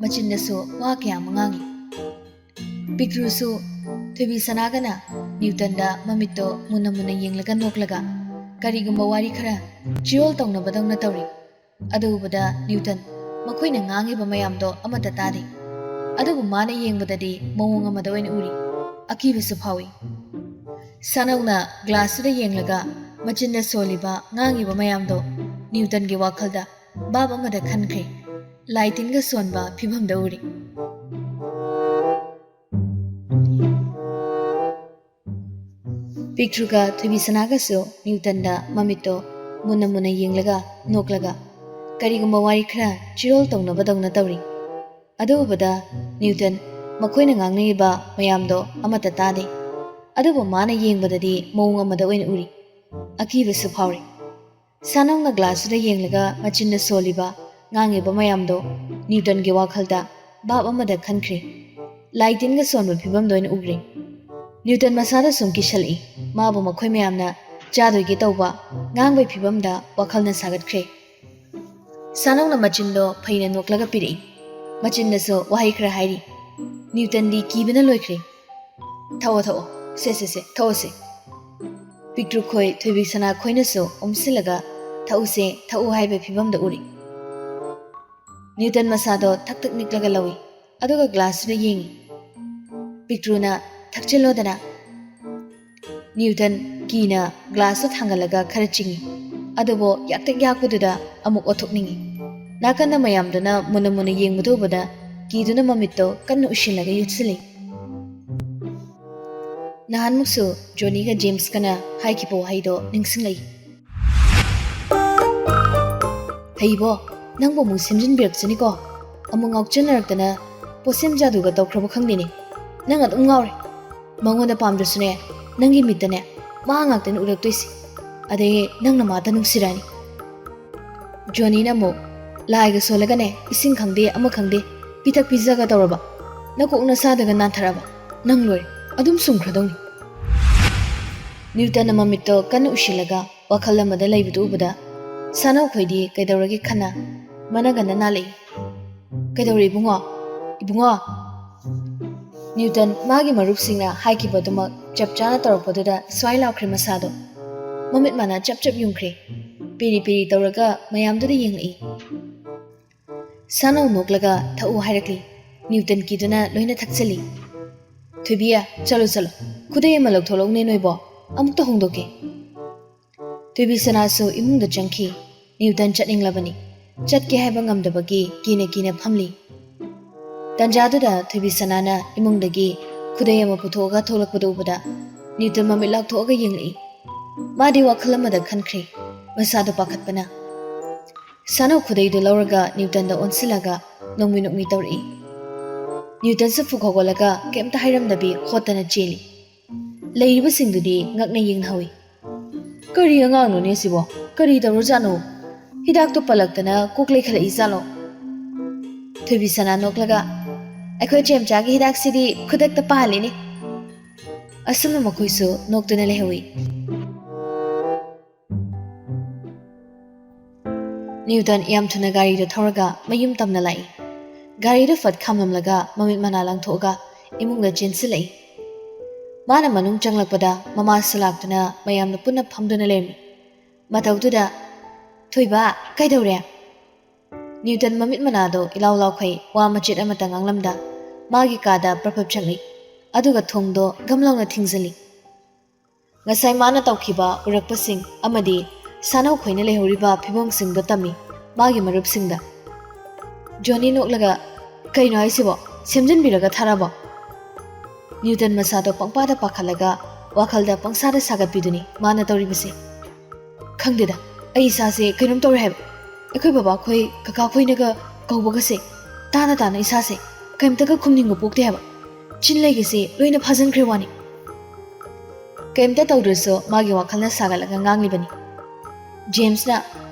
ꯃꯆꯤꯟꯗꯁꯨ ꯋꯥ ꯀꯌꯥ ꯑꯃ ꯉꯥꯡꯏ꯫ ꯄꯤꯛꯇ꯭ꯔꯨꯁꯨ ꯊꯣꯏꯕꯤ ꯁꯅꯥꯒꯅ ꯅ꯭ꯌꯨꯇꯟꯗ ꯃꯃꯤꯠꯇꯣ ꯃꯨꯟꯅ ꯃꯨꯟꯅ ꯌꯦꯡꯂꯒ ꯅꯣꯛꯂꯒ ꯀꯔꯤꯒꯨꯝꯕ ꯋꯥꯔꯤ ꯈꯔ ꯆꯤꯌꯣꯜ ꯇꯧꯅꯕꯗꯧꯅ ꯇꯧꯔꯤ꯫ ꯑꯗꯨ ꯎꯕꯗ ꯅ꯭ꯌꯨꯇꯟ ꯃꯈꯣꯏꯅ ꯉꯥꯡꯉꯤꯕ ꯃꯌꯥꯝꯗꯣ ꯑꯃꯠꯇ ꯇꯥꯗꯦ꯫ ꯑꯗꯨꯕꯨ ꯃꯥꯅ ꯌꯦꯡꯕꯗꯗꯤ ꯃꯑꯣꯡ ꯑꯃꯗ ꯑꯣꯏꯅ ꯎꯔꯤ꯫ ꯑꯀꯤꯕꯁꯨ ꯐꯥꯎꯏ꯫ ꯁꯥꯅꯧꯅ ꯒ꯭ꯂꯥꯁꯇꯨꯗ ꯌꯦꯡꯂꯒ ꯃꯆꯤꯟꯗ ꯁꯣꯜꯂꯤꯕ ꯉꯥꯡꯉꯤꯕ ꯃꯌꯥꯝꯗꯣ ꯅ꯭ꯌꯨꯇꯟꯒꯤ ꯋꯥꯈꯜꯗ ꯚꯥꯞ ꯑꯃꯗ ꯈꯟꯈ꯭ꯔꯦ꯫ ꯂꯥꯏ ꯇꯤꯟꯒ ꯁꯣꯟꯕ ꯐꯤꯚꯝꯗ ꯎꯔꯤ꯫ ꯄꯤꯛꯇ꯭ꯔꯨꯒ ꯊꯣꯏꯕꯤꯁꯅꯥꯒꯁꯨ ꯅ꯭ꯌꯨꯇꯟꯗ ꯃꯃꯤꯠꯇꯣ ꯃꯨꯟꯅ ꯃꯨꯟꯅ ꯌꯦꯡꯂꯒ ꯅꯣꯛꯂꯒ ꯀꯔꯤꯒꯨꯝꯕ ꯋꯥꯔꯤ ꯈꯔ ꯆꯤꯔꯣꯜ ꯇꯧꯅꯕꯗꯧꯅ ꯇꯧꯔꯤ꯫ ꯑꯗꯨ ꯎꯕꯗ ꯅ꯭ꯌꯨꯇꯟ ꯃꯈꯣꯏꯅ ꯉꯥꯡꯅꯔꯤꯕ ꯃꯌꯥꯝꯗꯣ ꯑꯃꯠꯇ ꯇꯥꯗꯦ꯫ ꯑꯗꯨꯕꯨ ꯃꯥꯅ ꯌꯦꯡꯕꯗꯗꯤ ꯃꯑꯣꯡ ꯑꯃꯗ ꯑꯣꯏꯅ ꯎꯔꯤ꯫ ꯑꯀꯤꯕꯁꯨ ꯐꯥꯎꯔꯤ꯫ ꯁꯥꯅꯧꯅ ꯒ꯭ꯂꯥꯁꯇꯨꯗ ꯌꯦꯡꯂꯒ ꯃꯆꯤꯟꯅ ꯁꯣꯜꯂꯤꯕ, ꯉꯥꯡꯉꯤꯕ ꯃꯌꯥꯝꯗꯣ ꯅ꯭ꯌꯨꯇꯟꯒꯤ ꯋꯥꯈꯜꯗ ꯚꯥꯞ ꯑꯃꯗ ꯈꯟꯈ꯭ꯔꯦ꯫ ꯂꯥꯏ ꯇꯤꯟꯒ ꯁꯣꯟꯕ ꯐꯤꯕꯝꯗ ꯑꯣꯏꯅ ꯎꯈ꯭ꯔꯦ꯫ ꯅ꯭ꯌꯨꯇꯟ ꯃꯁꯥꯗ ꯁꯨꯝ ꯀꯤꯁꯜꯂꯛꯏ꯫ ꯃꯥꯕꯨ ꯃꯈꯣꯏ ꯃꯌꯥꯝꯅ ꯆꯥꯗꯣꯏꯒꯦ ꯇꯧꯕ, ꯉꯥꯡꯕꯒꯤ ꯐꯤꯕꯝꯗ ꯋꯥꯈꯜꯅ ꯁꯥꯒꯠꯈ꯭ꯔꯦ꯫ ꯁꯥꯅꯧꯅ ꯃꯆꯤꯟꯗꯣ ꯐꯩꯅ ꯅꯣꯛꯂꯒ ꯄꯤꯔꯛꯏ꯫ ꯃꯆꯤꯟꯗꯁꯨ ꯋꯥꯍꯩ ꯈꯔ ꯍꯥꯏꯔꯤ꯫ ꯅ꯭ꯌꯨꯇꯟꯗꯤ ꯀꯤꯕꯅ ꯂꯣꯏꯈ꯭ꯔꯦ꯫ "ꯊꯛꯑꯣ, ꯊꯛꯑꯣ꯫ ꯁꯦ, ꯁꯦ, ꯁꯦ, ꯊꯛꯑꯣꯁꯦ꯫" ꯄꯤꯛꯇ꯭ꯔꯨ ꯈꯣꯏ ꯊꯣꯏꯕꯤ ꯁꯅꯥ ꯈꯣꯏꯅꯁꯨ ꯑꯣꯝꯁꯤꯜꯂꯒ "ꯊꯛꯎꯁꯦ, ꯊꯛꯎ" ꯍꯥꯏꯕ ꯐꯤꯕꯝꯗ ꯎꯔꯤ꯫ ꯅ꯭ꯌꯨꯇꯟ ꯃꯁꯥꯗꯣ ꯊꯛ ꯊꯛ ꯅꯤꯛꯂꯒ ꯂꯧꯏ, ꯑꯗꯨꯒ ꯒ꯭ꯂꯥꯁꯇꯨꯗ ꯌꯦꯡꯏ꯫ ꯄꯤꯛꯇ꯭ꯔꯨꯅ "ꯊꯛꯆꯤꯜꯂꯣꯗꯅ꯫" ꯅ꯭ꯌꯨꯇꯟ ꯀꯤꯅ ꯒ꯭ꯂꯥꯁꯇꯣ ꯊꯥꯡꯒꯠꯂꯒ ꯈꯔ ꯆꯤꯡꯏ, ꯑꯗꯨꯕꯨ ꯌꯥꯛꯇꯛ ꯌꯥꯛꯄꯗꯨꯗ ꯑꯃꯨꯛ ꯑꯣꯊꯣꯛꯅꯤꯡꯏ꯫ ꯅꯥꯀꯟꯗ ꯃꯌꯥꯝꯗꯨꯅ ꯃꯨꯟꯅ ꯃꯨꯟꯅ ꯌꯦꯡꯕꯗꯨ ꯎꯕꯗ ꯀꯤꯗꯨꯅ ꯃꯃꯤꯠꯇꯣ ꯀꯟꯅ ꯎꯏꯁꯤꯜꯂꯒ ꯌꯨꯠꯁꯤꯜꯂꯤ꯫ ꯅꯍꯥꯟꯃꯨꯛꯁꯨ ꯖꯣꯅꯤꯒ ꯖꯦꯝꯁꯀꯅ ꯍꯥꯏꯈꯤꯕ ꯋꯥꯍꯩꯗꯣ ꯅꯤꯡꯁꯤꯡꯂꯛꯏ꯫ "ꯍꯩꯕꯣ, ꯅꯪꯕꯨ ꯑꯃꯨꯛ ꯁꯦꯝꯖꯤꯟꯕꯤꯔꯛꯆꯅꯤꯀꯣ꯫ ꯑꯃꯨꯛ ꯉꯥꯎꯆꯟꯅꯔꯛꯇꯅ ꯄꯣꯠꯁꯦꯝ ꯖꯥꯗꯨꯒ ꯇꯧꯈ꯭ꯔꯕ ꯈꯪꯗꯦꯅꯦ꯫ ꯅꯪ ꯑꯗꯨꯝ ꯉꯥꯎꯔꯦ꯫ ꯃꯉꯣꯟꯗ ꯄꯥꯝꯗ꯭ꯔꯁꯨꯅꯦ, ꯅꯪꯒꯤ ꯃꯤꯠꯇꯅꯦ ꯃꯥ ꯉꯥꯛꯇꯅꯤ ꯎꯔꯛꯇꯣꯏꯁꯦ꯫ ꯑꯗꯩ ꯅꯪꯅ ꯃꯥꯇ ꯅꯨꯡꯁꯤꯔꯛꯑꯅꯤ꯫" ꯖꯣꯅꯤꯅ ꯑꯃꯨꯛ, "ꯂꯥꯏꯒ ꯁꯣꯜꯂꯒꯅꯦ, ꯏꯁꯤꯡ ꯈꯪꯗꯦ, ꯑꯃ ꯈꯪꯗꯦ, ꯄꯤꯊꯛ ꯄꯤꯖꯒ ꯇꯧꯔꯕ, ꯅꯀꯣꯛ ꯅꯁꯥꯗꯒ ꯅꯥꯟꯊꯔꯕ, ꯅꯪ ꯂꯣꯏꯔꯦ, ꯑꯗꯨꯝ ꯁꯨꯝꯈ꯭ꯔꯗꯧꯅꯤ꯫" ꯅ꯭ꯌꯨꯇꯟꯅ ꯃꯃꯤꯠꯇꯣ ꯀꯟꯅ ꯎꯏꯁꯤꯜꯂꯒ ꯋꯥꯈꯜ ꯑꯃꯗ ꯂꯩꯕꯗꯨ ꯎꯕꯗ, ꯁꯥꯅꯧꯈꯣꯏꯗꯤ ꯀꯩꯗꯧꯔꯒꯦ ꯈꯟꯅ ꯃꯅꯒꯟꯅ ꯅꯥꯜꯂꯛꯏ꯫ "ꯀꯩꯗꯧꯔꯦ ꯏꯕꯨꯡꯉꯣ? ꯏꯕꯨꯡꯉꯣ!" ꯅ꯭ꯌꯨꯇꯟ ꯃꯥꯒꯤ ꯃꯔꯨꯞꯁꯤꯡꯅ ꯍꯥꯏꯈꯤꯕꯗꯨꯃꯛ ꯆꯞ ꯆꯥꯅ ꯇꯧꯔꯛꯄꯗꯨꯗ ꯁ꯭ꯋꯥꯏ ꯂꯥꯎꯈ꯭ꯔꯦ ꯃꯁꯥꯗꯣ꯫ ꯃꯃꯤꯠ ꯃꯅꯥ ꯆꯞ ꯆꯞ ꯌꯨꯡꯈ꯭ꯔꯦ꯫ ꯄꯤꯔꯤ ꯄꯤꯔꯤ ꯇꯧꯔꯒ ꯃꯌꯥꯝꯗꯨꯗ ꯌꯦꯡꯂꯛꯏ꯫ ꯁꯥꯅꯧ ꯅꯣꯛꯂꯒ "ꯊꯛꯎ" ꯍꯥꯏꯔꯛꯂꯤ꯫ ꯅ꯭ꯌꯨꯇꯟ ꯀꯤꯗꯨꯅ ꯂꯣꯏꯅ ꯊꯛꯆꯜꯂꯤ꯫ "ꯊꯣꯏꯕꯤ, ꯆꯠꯂꯣ, ꯆꯠꯂꯣ꯫ ꯈꯨꯗꯩ ꯑꯃ ꯂꯧꯊꯣꯛꯂꯛꯎꯅꯦ ꯅꯣꯏꯕꯣ꯫ ꯑꯃꯨꯛꯇ ꯍꯣꯡꯗꯣꯛꯀꯦ꯫" ꯊꯣꯏꯕꯤ ꯁꯅꯥꯁꯨ ꯏꯃꯨꯡꯗ ꯆꯪꯈꯤ꯫ ꯅ꯭ꯌꯨꯇꯟ ꯆꯠꯅꯤꯡꯂꯕꯅꯤ꯫ ꯆꯠꯀꯦ ꯍꯥꯏꯕ ꯉꯝꯗꯕꯒꯤ ꯀꯤꯅ ꯀꯤꯅ ꯐꯝꯂꯤ꯫ ꯇꯟꯖꯥꯗꯨꯗ ꯊꯣꯏꯕꯤ ꯁꯅꯥꯅ ꯏꯃꯨꯡꯗꯒꯤ ꯈꯨꯗꯩ ꯑꯃ ꯄꯨꯊꯣꯛꯑꯒ ꯊꯣꯛꯂꯛꯄꯗꯨ ꯎꯕꯗ ꯅ꯭ꯌꯨꯇꯟ ꯃꯃꯤꯠ ꯂꯥꯎꯊꯣꯛꯑꯒ ꯌꯦꯡꯂꯛꯏ꯫ ꯃꯥꯗꯤ ꯋꯥꯈꯜ ꯑꯃꯗ ꯈꯟꯈ꯭ꯔꯦ꯫ ꯃꯁꯥꯗꯣ ꯄꯥꯈꯠꯄꯅ꯫ ꯁꯥꯅꯧ ꯈꯨꯗꯩꯗꯨ ꯂꯧꯔꯒ ꯅ꯭ꯌꯨꯇꯟꯗ ꯑꯣꯟꯁꯤꯜꯂꯒ ꯅꯣꯡꯃꯤ ꯅꯣꯡꯃꯤ ꯇꯧꯔꯛꯏ꯫ ꯅ꯭ꯌꯨꯇꯟꯁꯨ ꯐꯨꯛ ꯍꯧꯒꯠꯂꯒ ꯀꯩꯝꯇ ꯍꯥꯏꯔꯝꯗꯕꯤ ꯍꯣꯠꯇꯅ ꯆꯦꯜꯂꯤ꯫ ꯂꯩꯔꯤꯕꯁꯤꯡꯗꯨꯗꯤ ꯉꯛꯅ ꯌꯦꯡꯅꯍꯧꯏ꯫ "ꯀꯔꯤ ꯑꯉꯥꯡꯅꯣꯅꯦ ꯁꯤꯕꯣ? ꯀꯔꯤ ꯇꯧꯔꯖꯥꯠꯅꯣ? ꯍꯤꯗꯥꯛꯇꯣ ꯄꯜꯂꯛꯇꯅ ꯀꯣꯛ ꯂꯩꯈꯠꯂꯛꯏ ꯖꯥꯠꯂꯣ?" ꯊꯣꯏꯕꯤꯁꯅꯥ ꯅꯣꯛꯂꯒ, "ꯑꯩꯈꯣꯏ ꯆꯦꯝꯆꯥꯒꯤ ꯍꯤꯗꯥꯛꯁꯤꯗꯤ ꯈꯨꯗꯛꯇ ꯄꯥꯍꯜꯂꯤꯅꯦ꯫" ꯑꯁꯨꯝꯅ ꯃꯈꯣꯏꯁꯨ ꯅꯣꯛꯇꯨꯅ ꯂꯩꯍꯧꯏ꯫ ꯅ꯭ꯌꯨꯇꯟ ꯌꯥꯝ ꯊꯨꯅ ꯒꯥꯔꯤꯗꯨ ꯊꯧꯔꯒ ꯃꯌꯨꯝ ꯇꯝꯅ ꯂꯥꯛꯏ꯫ ꯒꯥꯔꯤꯗꯨ ꯐꯠ ꯈꯥꯝꯂꯝꯂꯒ ꯃꯃꯤꯠ ꯃꯅꯥ ꯂꯥꯡꯊꯣꯛꯑꯒ ꯏꯃꯨꯡꯗ ꯆꯦꯟꯁꯤꯜꯂꯛꯏ꯫ ꯃꯥꯅ ꯃꯅꯨꯡ ꯆꯪꯂꯛꯄꯗ ꯃꯃꯥꯁꯨ ꯂꯥꯛꯇꯨꯅ ꯃꯌꯥꯝꯅ ꯄꯨꯟꯅ ꯐꯝꯗꯨꯅ ꯂꯩꯔꯝꯃꯤ꯫ ꯃꯇꯧꯗꯨꯗ, "ꯊꯣꯏꯕ, ꯀꯩꯗꯧꯔꯦ?" ꯅ꯭ꯌꯨꯇꯟ ꯃꯃꯤꯠ ꯃꯅꯥꯗꯣ ꯏꯂꯥꯎ ꯂꯥꯎꯈꯩ ꯋꯥ ꯃꯆꯦꯠ ꯑꯃꯇ ꯉꯥꯡꯂꯝꯗ ꯃꯥꯒꯤ ꯀꯥꯗ ꯄ꯭ꯔꯞ ꯄ꯭ꯔꯞ ꯆꯪꯂꯤ꯫ ꯑꯗꯨꯒ ꯊꯣꯡꯗꯣ ꯒꯝ ꯂꯥꯎꯅ ꯊꯤꯡꯖꯤꯜꯂꯤ꯫ ꯉꯁꯥꯏ ꯃꯥꯅ ꯇꯧꯈꯤꯕ ꯎꯔꯛꯄꯁꯤꯡ ꯑꯃꯗꯤ ꯁꯥꯅꯧ ꯈꯣꯏꯅ ꯂꯩꯍꯧꯔꯤꯕ ꯐꯤꯕꯝꯁꯤꯡꯗꯣ ꯇꯝꯃꯤ ꯃꯥꯒꯤ ꯃꯔꯨꯞꯁꯤꯡꯗ꯫ ꯖꯣꯅꯤ ꯅꯣꯛꯂꯒ, "ꯀꯩꯅꯣ ꯍꯥꯏꯁꯤꯕꯣ? ꯁꯦꯝꯖꯤꯟꯕꯤꯔꯒ ꯊꯥꯔꯕꯣ?" ꯅ꯭ꯌꯨꯇꯟ ꯃꯁꯥꯗꯣ ꯄꯪꯄꯥꯗ ꯄꯥꯈꯠꯂꯒ ꯋꯥꯈꯜꯗ ꯄꯪꯁꯥꯗ ꯁꯥꯒꯠꯄꯤꯗꯨꯅꯤ ꯃꯥꯅ ꯇꯧꯔꯤꯕꯁꯦ꯫ "ꯈꯪꯗꯦꯗ, ꯑꯩ ꯏꯁꯥꯁꯦ ꯀꯩꯅꯣꯝ ꯇꯧꯔꯦ ꯍꯥꯏꯕ꯫ ꯑꯩꯈꯣꯏ ꯕꯕꯥꯈꯣꯏ, ꯀꯀꯥꯈꯣꯏꯅꯒ ꯀꯧꯕꯒꯁꯦ ꯇꯥꯅ ꯇꯥꯅ ꯏꯁꯥꯁꯦ ꯀꯩꯝꯇꯒ ꯈꯨꯝꯅꯤꯡꯕ ꯄꯣꯛꯇꯦ ꯍꯥꯏꯕ꯫ ꯆꯤꯟ ꯂꯩꯒꯁꯦ ꯂꯣꯏꯅ ꯐꯥꯖꯤꯟꯈ꯭ꯔꯦ ꯋꯥꯅꯤ꯫" ꯀꯩꯝꯇ ꯇꯧꯗ꯭ꯔꯁꯨ ꯃꯥꯒꯤ ꯋꯥꯈꯜꯅ ꯁꯥꯒꯠꯂꯒ ꯉꯥꯡꯂꯤꯕꯅꯤ꯫ ꯖꯦꯝꯁꯅ,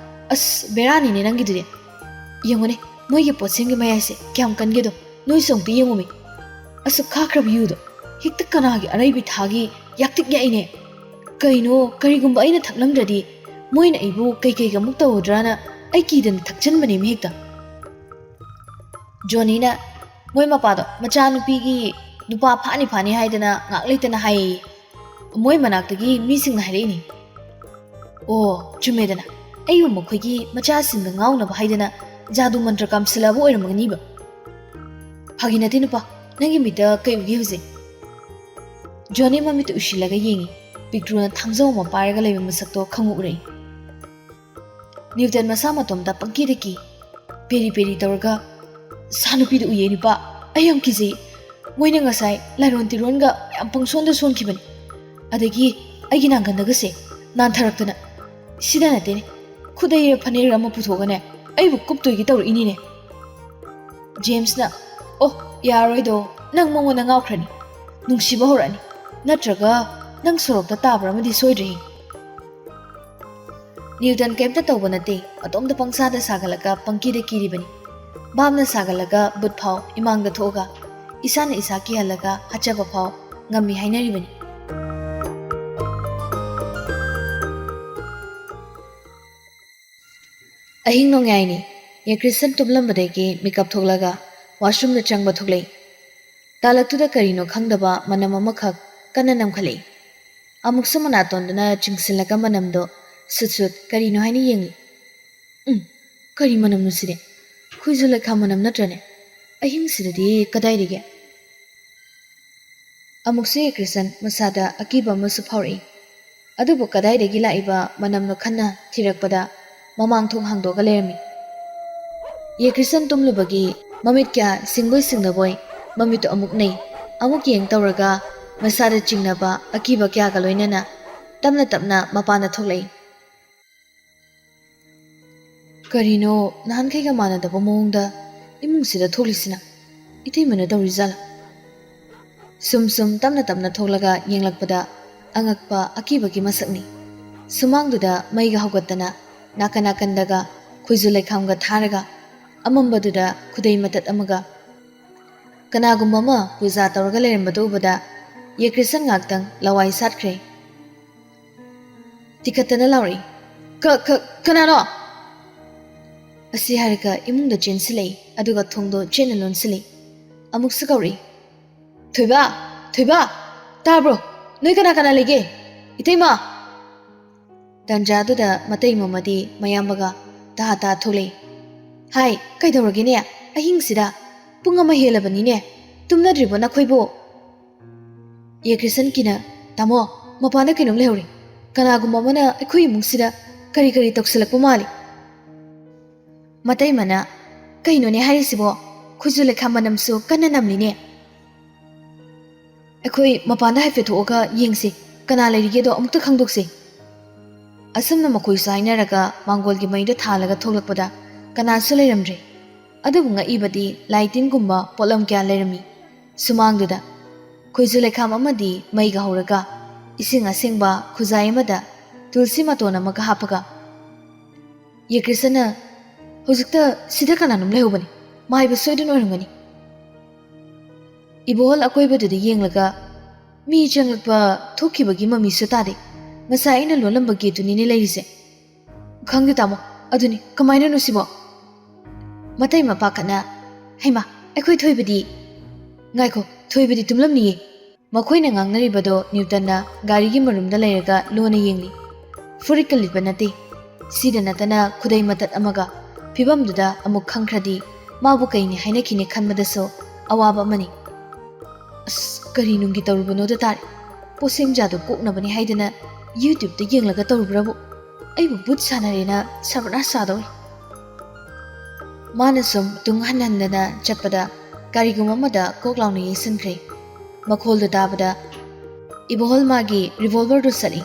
"ꯑꯁ, ꯕꯦꯔꯥꯅꯤꯅꯦ ꯅꯪꯒꯤꯗꯨꯗꯤ꯫ ꯌꯦꯡꯉꯨꯅꯦ, ꯃꯣꯏꯒꯤ ꯄꯣꯠꯁꯦꯝꯒꯤ ꯃꯌꯥꯏꯁꯦ ꯀꯌꯥꯝ ꯀꯟꯒꯦꯗꯣ, ꯅꯣꯏꯁꯨ ꯑꯝꯇ ꯌꯦꯡꯉꯨꯃꯤ꯫ ꯑꯁꯨꯛ ꯈꯥꯈ꯭ꯔꯕ ꯌꯨꯗꯣ ꯍꯦꯛꯇ ꯀꯅꯥꯒꯤ ꯑꯔꯩꯕꯤ ꯊꯥꯒꯤ ꯌꯥꯛꯇꯤꯛ ꯌꯥꯛꯏꯅꯦ꯫ ꯀꯩꯅꯣ, ꯀꯔꯤꯒꯨꯝꯕ ꯑꯩꯅ ꯊꯛꯂꯝꯗ꯭ꯔꯗꯤ ꯃꯣꯏꯅ ꯑꯩꯕꯨ ꯀꯩꯀꯩꯒ ꯑꯃꯨꯛ ꯇꯧꯒꯗ꯭ꯔꯥꯅ ꯑꯩ ꯀꯤꯗꯅ ꯊꯛꯆꯟꯕꯅꯦꯃꯤ ꯍꯦꯛꯇ꯫" ꯖꯣꯅꯤꯅ, "ꯃꯣꯏ ꯃꯄꯥꯗꯣ ꯃꯆꯥꯅꯨꯄꯤꯒꯤ ꯅꯨꯄꯥ ꯐꯥꯅꯤ ꯐꯥꯅꯤ ꯍꯥꯏꯗꯅ ꯉꯥꯛ ꯂꯩꯇꯅ ꯍꯥꯏꯌꯦ꯫ ꯃꯣꯏ ꯃꯅꯥꯛꯇꯒꯤ ꯃꯤꯁꯤꯡꯅ ꯍꯥꯏꯔꯛꯏꯅꯤ꯫" "ꯑꯣ, ꯆꯨꯝꯃꯦꯗꯅ, ꯑꯩꯕꯨ ꯃꯈꯣꯏꯒꯤ ꯃꯆꯥꯁꯤꯡꯗ ꯉꯥꯎꯅꯕ ꯍꯥꯏꯗꯅ ꯖꯥꯗꯨ ꯃꯟꯇ꯭ꯔ ꯀꯥꯝꯁꯤꯜꯂꯛꯑꯕ ꯑꯣꯏꯔꯝꯒꯅꯤꯕ꯫" "ꯐꯥꯒꯤ ꯅꯠꯇꯦ ꯅꯨꯄꯥ, ꯅꯪꯒꯤ ꯃꯤꯠꯇ ꯀꯩ ꯎꯒꯦ ꯍꯧꯖꯤꯛ?" ꯖꯣꯅꯤ ꯃꯃꯤꯠꯇ ꯎꯏꯁꯤꯜꯂꯒ ꯌꯦꯡꯉꯤ꯫ ꯄꯤꯛꯇ꯭ꯔꯨꯅ ꯊꯥꯡꯖꯧ ꯑꯃ ꯄꯥꯏꯔꯒ ꯂꯩꯕ ꯃꯁꯛꯇꯣ ꯈꯪꯎ ꯎꯔꯛꯏ꯫ ꯅ꯭ꯌꯨꯇꯟ ꯃꯁꯥ ꯃꯇꯣꯝꯇ ꯄꯪꯀꯤꯗ ꯀꯤ꯫ ꯄꯦꯔꯤ ꯄꯦꯔꯤ ꯇꯧꯔꯒ, "ꯁꯥ ꯅꯨꯄꯤꯗꯨ ꯎꯏꯌꯦ ꯅꯨꯄꯥ, ꯑꯩ ꯌꯥꯝ ꯀꯤꯖꯩ꯫ ꯃꯣꯏꯅ ꯉꯁꯥꯏ ꯂꯥꯏꯔꯣꯟ ꯇꯤꯔꯣꯟꯒ ꯌꯥꯝ ꯄꯪꯁꯣꯟꯗ ꯁꯣꯟꯈꯤꯕꯅꯤ꯫ ꯑꯗꯒꯤ ꯑꯩꯒꯤ ꯅꯥꯡꯒꯟꯗꯒꯁꯦ ꯅꯥꯟꯊꯔꯛꯇꯅ꯫ ꯁꯤꯗ ꯅꯠꯇꯦꯅꯦ, ꯈꯨꯗꯩꯔ ꯐꯅꯦꯛꯔ ꯑꯃ ꯄꯨꯊꯣꯛꯑꯒꯅꯦ ꯑꯩꯕꯨ ꯀꯨꯞꯇꯣꯏꯒꯤ ꯇꯧꯔꯛꯏꯅꯤꯅꯦ꯫ ꯖꯦꯝꯁꯅ, "ꯑꯣ, ꯌꯥꯔꯣꯏꯗꯣ, ꯅꯪ ꯃꯉꯣꯟꯗ ꯉꯥꯎꯈ꯭ꯔꯅꯤ꯫ ꯅꯨꯡꯁꯤꯕ ꯍꯧꯔꯛꯑꯅꯤ꯫ ꯅꯠꯇ꯭ꯔꯒ ꯅꯪ ꯁꯣꯔꯣꯛꯇ ꯇꯥꯕ꯭ꯔꯥ ꯑꯃꯗꯤ ꯁꯣꯏꯗ꯭ꯔꯦ꯫" ꯅ꯭ꯌꯨꯇꯟ ꯀꯩꯝꯇ ꯇꯧꯕ ꯅꯠꯇꯦ, ꯃꯇꯣꯝꯇ ꯄꯪꯁꯥꯗ ꯁꯥꯒꯠꯂꯒ ꯄꯪꯀꯤꯗ ꯀꯤꯔꯤꯕꯅꯤ꯫ ꯚꯥꯞꯅ ꯁꯥꯒꯠꯂꯒ ꯕꯨꯠ ꯐꯥꯎ ꯏꯃꯥꯡꯗ ꯊꯣꯛꯑꯒ ꯏꯁꯥꯅ ꯏꯁꯥ ꯀꯤꯍꯜꯂꯒ ꯍꯥꯠꯆꯕ ꯐꯥꯎ ꯉꯝꯃꯤ ꯍꯥꯏꯅꯔꯤꯕꯅꯤ꯫ ꯑꯍꯤꯡ ꯅꯣꯡꯌꯥꯏꯅꯤ꯫ ꯌꯦꯀ꯭ꯔꯤꯁꯟ ꯇꯨꯝꯂꯝꯕꯗꯒꯤ ꯃꯤꯀꯞ ꯊꯣꯛꯂꯒ ꯋꯥꯁꯔꯨꯝꯗ ꯆꯪꯕ ꯊꯣꯛꯂꯛꯏ꯫ ꯇꯥꯂꯛꯇꯨꯗ ꯀꯔꯤꯅꯣ ꯈꯪꯗꯕ ꯃꯅꯝ ꯑꯃꯈꯛ ꯀꯟꯅ ꯅꯝꯈꯠꯂꯛꯏ꯫ ꯑꯃꯨꯛꯁꯨ ꯃꯅꯥꯇꯣꯟꯗꯨꯅ ꯆꯤꯡꯁꯤꯜꯂꯒ ꯃꯅꯝꯗꯣ ꯁꯨꯠ ꯁꯨꯠ ꯀꯔꯤꯅꯣ ꯍꯥꯏꯅ ꯌꯦꯡꯂꯤ꯫ "ꯎꯝ, ꯀꯔꯤ ꯃꯅꯝꯅꯣ ꯁꯤꯗꯤ? ꯈꯣꯏꯖꯨ ꯂꯩꯈꯥꯝ ꯃꯅꯝ ꯅꯠꯇ꯭ꯔꯅꯦ? ꯑꯍꯤꯡꯁꯤꯗꯗꯤ ꯀꯗꯥꯏꯗꯒꯤ?" ꯑꯃꯨꯛꯁꯨ ꯌꯦꯀ꯭ꯔꯤꯁꯟ ꯃꯁꯥꯗ ꯑꯀꯤꯕ ꯑꯃꯁꯨ ꯐꯥꯎꯔꯛꯏ꯫ ꯑꯗꯨꯕꯨ ꯀꯗꯥꯏꯗꯒꯤ ꯂꯥꯛꯏꯕ ꯃꯅꯝꯅꯣ ꯈꯟꯅ ꯊꯤꯔꯛꯄꯗ ꯃꯃꯥꯡ ꯊꯣꯡ ꯍꯥꯡꯗꯣꯛꯑꯒ ꯂꯩꯔꯝꯃꯤ꯫ ꯌꯦꯀ꯭ꯔꯤꯁꯟ ꯇꯨꯝꯂꯨꯕꯒꯤ ꯃꯃꯤꯠ ꯀꯌꯥ ꯁꯤꯡꯕꯣꯏ ꯁꯤꯡꯗꯕꯣꯏ ꯃꯃꯤꯠꯇꯨ ꯑꯃꯨꯛ ꯅꯩ, ꯑꯃꯨꯛ ꯌꯦꯡ ꯇꯧꯔꯒ ꯃꯁꯥꯗ ꯆꯤꯡꯅꯕ ꯑꯀꯤꯕ ꯀꯌꯥꯒ ꯂꯣꯏꯅꯅ ꯇꯞꯅ ꯇꯞꯅ ꯃꯄꯥꯟꯗ ꯊꯣꯛꯂꯛꯏ꯫ ꯀꯔꯤꯅꯣ ꯅꯍꯥꯟꯈꯩꯒ ꯃꯥꯟꯅꯗꯕ ꯃꯑꯣꯡꯗ ꯏꯃꯨꯡꯁꯤꯗ ꯊꯣꯛꯂꯤꯁꯤꯅ? ꯏꯇꯩꯃꯅ ꯇꯧꯔꯤꯖꯥꯠꯂꯥ? ꯁꯨꯝ ꯁꯨꯝ ꯇꯞꯅ ꯇꯞꯅ ꯊꯣꯛꯂꯒ ꯌꯦꯡꯂꯛꯄꯗ ꯑꯉꯛꯄ ꯑꯀꯤꯕꯒꯤ ꯃꯁꯛꯅꯤ꯫ ꯁꯨꯃꯥꯡꯗꯨꯗ ꯃꯩꯒ ꯍꯧꯒꯠꯇꯅ ꯅꯥꯀꯟ ꯅꯥꯀꯟꯗꯒ ꯈꯣꯏꯖꯨ ꯂꯩꯈꯥꯝꯒ ꯊꯥꯔꯒ ꯑꯃꯝꯕꯗꯨꯗ ꯈꯨꯗꯩ ꯃꯇꯠ ꯑꯃꯒ ꯀꯅꯥꯒꯨꯝꯕ ꯑꯃ ꯄꯨꯖꯥ ꯇꯧꯔꯒ ꯂꯩꯔꯝꯕꯗꯨ ꯎꯕꯗ ꯌꯦꯀ꯭ꯔꯤꯁꯟ ꯉꯥꯛꯇꯪ ꯂꯋꯥꯏ ꯁꯥꯠꯈ꯭ꯔꯦ꯫ ꯇꯤꯈꯠꯇꯅ ꯂꯥꯎꯔꯛꯏ, "ꯀ-, ꯀ-, ꯀꯅꯥꯅꯣ?" ꯑꯁꯤ ꯍꯥꯏꯔꯒ ꯏꯃꯨꯡꯗ ꯆꯦꯟꯁꯤꯜꯂꯛꯏ, ꯑꯗꯨꯒ ꯊꯣꯡꯗꯣ ꯆꯦꯠꯅ ꯂꯣꯟꯁꯤꯜꯂꯤ꯫ ꯑꯃꯨꯛꯁꯨ ꯀꯧꯔꯛꯏ, "ꯊꯣꯏꯕ! ꯊꯣꯏꯕ! ꯇꯥꯕ꯭ꯔꯣ? ꯅꯣꯏ ꯀꯅꯥ ꯀꯅꯥ ꯂꯩꯒꯦ? ꯏꯇꯩꯃ!" ꯇꯟꯖꯥꯗꯨꯗ ꯃꯇꯩ ꯃꯃꯗꯤ ꯃꯌꯥꯝꯕꯒ ꯇꯥ ꯇꯥ ꯊꯣꯛꯂꯛꯏ꯫ "ꯍꯥꯏ, ꯀꯩꯗꯧꯔꯒꯦꯅꯦ? ꯑꯍꯤꯡꯁꯤꯗ? ꯄꯨꯡ ꯑꯃ ꯍꯦꯜꯂꯕꯅꯤꯅꯦ꯫ ꯇꯨꯝꯅꯗ꯭ꯔꯤꯕꯣ ꯅꯈꯣꯏꯕꯨ?" ꯌꯦꯀ꯭ꯔꯤꯁꯟ ꯀꯤꯅ, "ꯇꯥꯃꯣ, ꯃꯄꯥꯟꯗ ꯀꯩꯅꯣꯝ ꯂꯩꯍꯧꯔꯦ꯫ ꯀꯅꯥꯒꯨꯝꯕ ꯑꯃꯅ ꯑꯩꯈꯣꯏ ꯏꯃꯨꯡꯁꯤꯗ ꯀꯔꯤ ꯀꯔꯤ ꯇꯧꯁꯤꯜꯂꯛꯄ ꯃꯥꯜꯂꯤ꯫" ꯃꯇꯩꯃꯅ, "ꯀꯩꯅꯣꯅꯦ ꯍꯥꯏꯔꯤꯁꯤꯕꯣ? ꯈꯨꯖꯨ ꯂꯩꯈꯥꯝ ꯃꯅꯝꯁꯨ ꯀꯟꯅ ꯅꯝꯂꯤꯅꯦ꯫ ꯑꯩꯈꯣꯏ ꯃꯄꯥꯟꯗ ꯍꯥꯏꯐꯦꯠ ꯊꯣꯛꯑꯒ ꯌꯦꯡꯁꯤ, ꯀꯅꯥ ꯂꯩꯔꯤꯒꯦꯗꯣ ꯑꯃꯨꯛꯇ ꯈꯪꯗꯣꯛꯁꯤ꯫" ꯑꯁꯨꯝꯅ ꯃꯈꯣꯏꯁꯨ ꯍꯥꯏꯅꯔꯒ ꯃꯥꯡꯒꯣꯜꯒꯤ ꯃꯩꯗꯣ ꯊꯥꯜꯂꯒ ꯊꯣꯛꯂꯛꯄꯗ ꯀꯅꯥꯁꯨ ꯂꯩꯔꯝꯗ꯭ꯔꯦ꯫ ꯑꯗꯨꯕꯨ ꯉꯛꯏꯕꯗꯤ ꯂꯥꯏ ꯇꯤꯟꯒꯨꯝꯕ ꯄꯣꯠꯂꯝ ꯀꯌꯥ ꯂꯩꯔꯝꯃꯤ꯫ ꯁꯨꯃꯥꯡꯗꯨꯗ ꯈꯣꯏꯖꯨ ꯂꯩꯈꯥꯝ ꯑꯃꯗꯤ ꯃꯩꯒ ꯍꯧꯔꯒ ꯏꯁꯤꯡ ꯑꯁꯦꯡꯕ ꯈꯨꯖꯥꯏ ꯑꯃꯗ ꯇꯨꯜꯁꯤ ꯃꯇꯣꯟ ꯑꯃꯒ ꯍꯥꯞꯄꯒ, "ꯌꯦ ꯀ꯭ꯔꯤꯁꯅ, ꯍꯧꯖꯤꯛꯇ ꯁꯤꯗ ꯀꯅꯥꯅꯣꯝ ꯂꯩꯍꯧꯕꯅꯤ꯫ ꯃꯥꯏꯕ ꯁꯣꯏꯗꯅ ꯑꯣꯏꯔꯝꯒꯅꯤ꯫" ꯏꯕꯣꯍꯜ ꯑꯀꯣꯏꯕꯗꯨꯗ ꯌꯦꯡꯂꯒ, "ꯃꯤ ꯆꯪꯂꯛꯄ ꯊꯣꯛꯈꯤꯕꯒꯤ ꯃꯃꯤꯁꯨ ꯇꯥꯗꯦ꯫ ꯉꯁꯥꯏ ꯑꯩꯅ ꯂꯣꯜꯂꯝꯕ ꯒꯦꯠꯇꯨꯅꯤꯅꯦ ꯂꯩꯔꯤꯁꯦ꯫" "ꯈꯪꯗꯦ ꯇꯥꯃꯣ, ꯑꯗꯨꯅꯤ, ꯀꯃꯥꯏꯅꯅꯣ ꯁꯤꯕꯣ?" ꯃꯇꯩ ꯃꯄꯥ ꯈꯠꯅ, "ꯍꯩꯃꯥ, ꯑꯩꯈꯣꯏ ꯊꯣꯏꯕꯗꯤ?" "ꯉꯥꯏꯈꯣ, ꯊꯣꯏꯕꯗꯤ ꯇꯨꯝꯂꯝꯅꯤꯌꯦ꯫" ꯃꯈꯣꯏꯅ ꯉꯥꯡꯅꯔꯤꯕꯗꯣ ꯅ꯭ꯌꯨꯇꯟꯅ ꯒꯥꯔꯤꯒꯤ ꯃꯔꯨꯝꯗ ꯂꯩꯔꯒ ꯂꯣꯟꯅ ꯌꯦꯡꯂꯤ꯫ ꯐꯨꯔꯤꯠꯀ ꯂꯤꯠꯄ ꯅꯠꯇꯦ꯫ ꯁꯤꯗ ꯅꯠꯇꯅ ꯈꯨꯗꯩ ꯃꯇꯠ ꯑꯃꯒ꯫ ꯐꯤꯕꯝꯗꯨꯗ ꯑꯃꯨꯛ ꯈꯪꯈ꯭ꯔꯗꯤ ꯃꯥꯕꯨ ꯀꯩꯅꯤ ꯍꯥꯏꯅꯈꯤꯅꯤ ꯈꯟꯕꯗꯁꯨ ꯑꯋꯥꯕ ꯑꯃꯅꯤ꯫ "ꯑꯁ, ꯀꯔꯤ ꯅꯨꯡꯒꯤ ꯇꯧꯔꯨꯕꯅꯣꯗ ꯇꯥꯔꯦ꯫ ꯄꯣꯠꯁꯦꯝꯖꯥꯗꯣ ꯀꯣꯛꯅꯕꯅꯤ ꯍꯥꯏꯗꯅ YouTube-ꯇ ꯌꯦꯡꯂꯒ ꯇꯧꯔꯨꯕ꯭ꯔꯕꯨ? ꯑꯩꯕꯨ ꯚꯨꯠ ꯁꯥꯟꯅꯔꯦꯅ ꯁꯔꯕꯅꯥꯁ ꯁꯥꯗꯧꯔꯤ꯫" ꯃꯥꯅ ꯁꯨꯝ ꯇꯨꯡ ꯍꯟ ꯍꯟꯗꯅ ꯆꯠꯄꯗ ꯀꯔꯤꯒꯨꯝꯕ ꯑꯃꯗ ꯀꯣꯛ ꯂꯥꯎꯅ ꯌꯩꯁꯤꯟꯈ꯭ꯔꯦ꯫ ꯃꯈꯣꯜꯗꯨ ꯇꯥꯕꯗ ꯏꯕꯣꯍꯜ ꯃꯥꯒꯤ revolver-ꯗꯨ ꯁꯠꯂꯤ꯫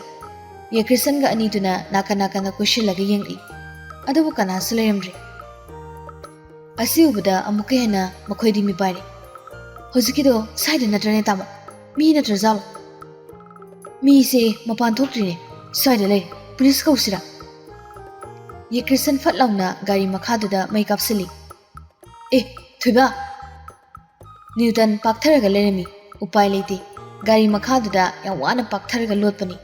ꯌꯦꯀ꯭ꯔꯤꯁꯟꯒ ꯑꯅꯤꯗꯨꯅ ꯅꯥꯀꯟ ꯅꯥꯀꯟꯗ ꯀꯣꯏꯁꯤꯜꯂꯒ ꯌꯦꯡꯂꯤ꯫ ꯑꯗꯨꯕꯨ ꯀꯅꯥꯁꯨ ꯂꯩꯔꯝꯗ꯭ꯔꯦ꯫ ꯑꯁꯤ ꯎꯕꯗ ꯑꯃꯨꯛꯀ ꯍꯦꯟꯅ ꯃꯈꯣꯏꯗꯤ ꯃꯤꯄꯥꯏꯔꯦ꯫ "ꯍꯧꯖꯤꯛꯀꯤꯗꯣ ꯁ꯭ꯋꯥꯏꯗ ꯅꯠꯇ꯭ꯔꯅꯦ ꯇꯥꯃꯣ? ꯃꯤ ꯅꯠꯇ꯭ꯔꯖꯥꯠꯂꯣ?" "ꯃꯤꯁꯦ ꯃꯄꯥꯟ ꯊꯣꯛꯇ꯭ꯔꯤꯅꯦ, ꯁ꯭ꯋꯥꯏꯗ ꯂꯩꯔꯦ꯫ ꯄꯨꯂꯤꯁ ꯀꯧꯁꯤꯔꯥ?" ꯌꯦꯀ꯭ꯔꯤꯁꯟ ꯐꯠ ꯂꯥꯎꯅ ꯒꯥꯔꯤ ꯃꯈꯥꯗꯨꯗ ꯃꯩ ꯀꯥꯞꯁꯤꯜꯂꯤ꯫ "ꯑꯦ, ꯊꯣꯏꯕ!" ꯅ꯭ꯌꯨꯇꯟ ꯄꯥꯛꯊꯔꯒ ꯂꯩꯔꯝꯃꯤ꯫ ꯎꯄꯥꯏ ꯂꯩꯇꯦ꯫ ꯒꯥꯔꯤ ꯃꯈꯥꯗꯨꯗ ꯌꯥꯝ ꯋꯥꯅ ꯄꯥꯛꯊꯔꯒ ꯂꯣꯠꯄꯅꯤ꯫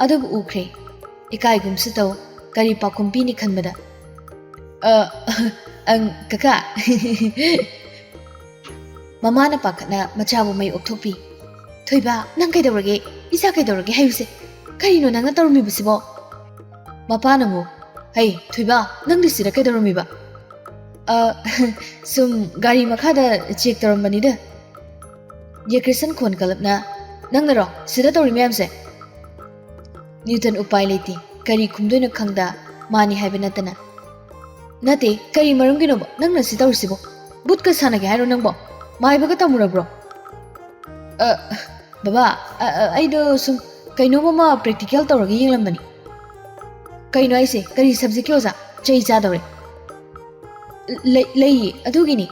ꯑꯗꯨꯕꯨ ꯎꯈ꯭ꯔꯦ꯫ ꯏꯀꯥꯏꯒꯨꯝꯁꯨ ꯇꯧ꯫ ꯀꯔꯤ ꯄꯥꯎꯈꯨꯝ ꯄꯤꯅꯤ ꯈꯟꯕꯗ, "ꯑ, ꯑꯪ, ꯀꯀꯥ!" ꯃꯃꯥꯅ ꯄꯥꯈꯠꯅ ꯃꯆꯥꯕꯨ ꯃꯩ ꯑꯣꯛꯊꯣꯛꯄꯤ꯫ "ꯊꯣꯏꯕ, ꯅꯪ ꯀꯩꯗꯧꯔꯒꯦ? ꯏꯆꯥ ꯀꯩꯗꯧꯔꯒꯦ ꯍꯥꯏꯌꯨꯁꯦ꯫ ꯀꯔꯤꯅꯣ ꯅꯪꯅ ꯇꯧꯔꯝꯃꯤꯕꯁꯤꯕꯣ?" ꯃꯄꯥꯅ ꯑꯃꯨꯛ, "ꯍꯩ, ꯊꯣꯏꯕ, ꯅꯪꯗꯤ ꯁꯤꯗ ꯀꯩꯗꯧꯔꯝꯃꯤꯕ?" "ꯑ, ꯁꯨꯝ ꯒꯥꯔꯤ ꯃꯈꯥꯗ check ꯇꯧꯔꯝꯕꯅꯤꯗ꯫" ꯌꯦꯀ꯭ꯔꯤꯁꯟ ꯈꯣꯟ ꯀꯜꯂꯞꯅ, "ꯅꯪꯅꯔꯣ ꯁꯤꯗ ꯇꯧꯔꯤ ꯃꯌꯥꯝꯁꯦ?" ꯅ꯭ꯌꯨꯇꯟ ꯎꯄꯥꯏ ꯂꯩꯇꯦ꯫ ꯀꯔꯤ ꯈꯨꯝꯗꯣꯏꯅꯣ ꯈꯪꯗ ꯃꯥꯅꯤ ꯍꯥꯏꯕ ꯅꯠꯇꯅ, "ꯅꯠꯇꯦ, ꯀꯔꯤ ꯃꯔꯝꯒꯤꯅꯣꯕ ꯅꯪꯅ ꯁꯤ ꯇꯧꯔꯤꯁꯤꯕꯣ? ꯕꯨꯠꯀ ꯁꯥꯟꯅꯒꯦ ꯍꯥꯏꯔꯣ ꯅꯪꯕꯣ? ꯃꯥꯏꯕꯒ ꯇꯝꯃꯨꯔꯕ꯭ꯔꯣ?" "ꯑ, ꯕꯕꯥ, ꯑ, ꯑ, ꯑꯩꯗꯣ ꯁꯨꯝ ꯀꯩꯅꯣꯝ ꯑꯃ practical ꯇꯧꯔꯒ ꯌꯦꯡꯂꯝꯕꯅꯤ꯫" "ꯀꯩꯅꯣ ꯍꯥꯏꯁꯦ? ꯀꯔꯤ subjectꯀꯤ ꯑꯣꯖꯥ? ꯆꯩ ꯆꯥꯗꯧꯔꯦ꯫" "ꯂꯩ-, ꯂꯩꯌꯦ, ꯑꯗꯨꯒꯤꯅꯤ꯫"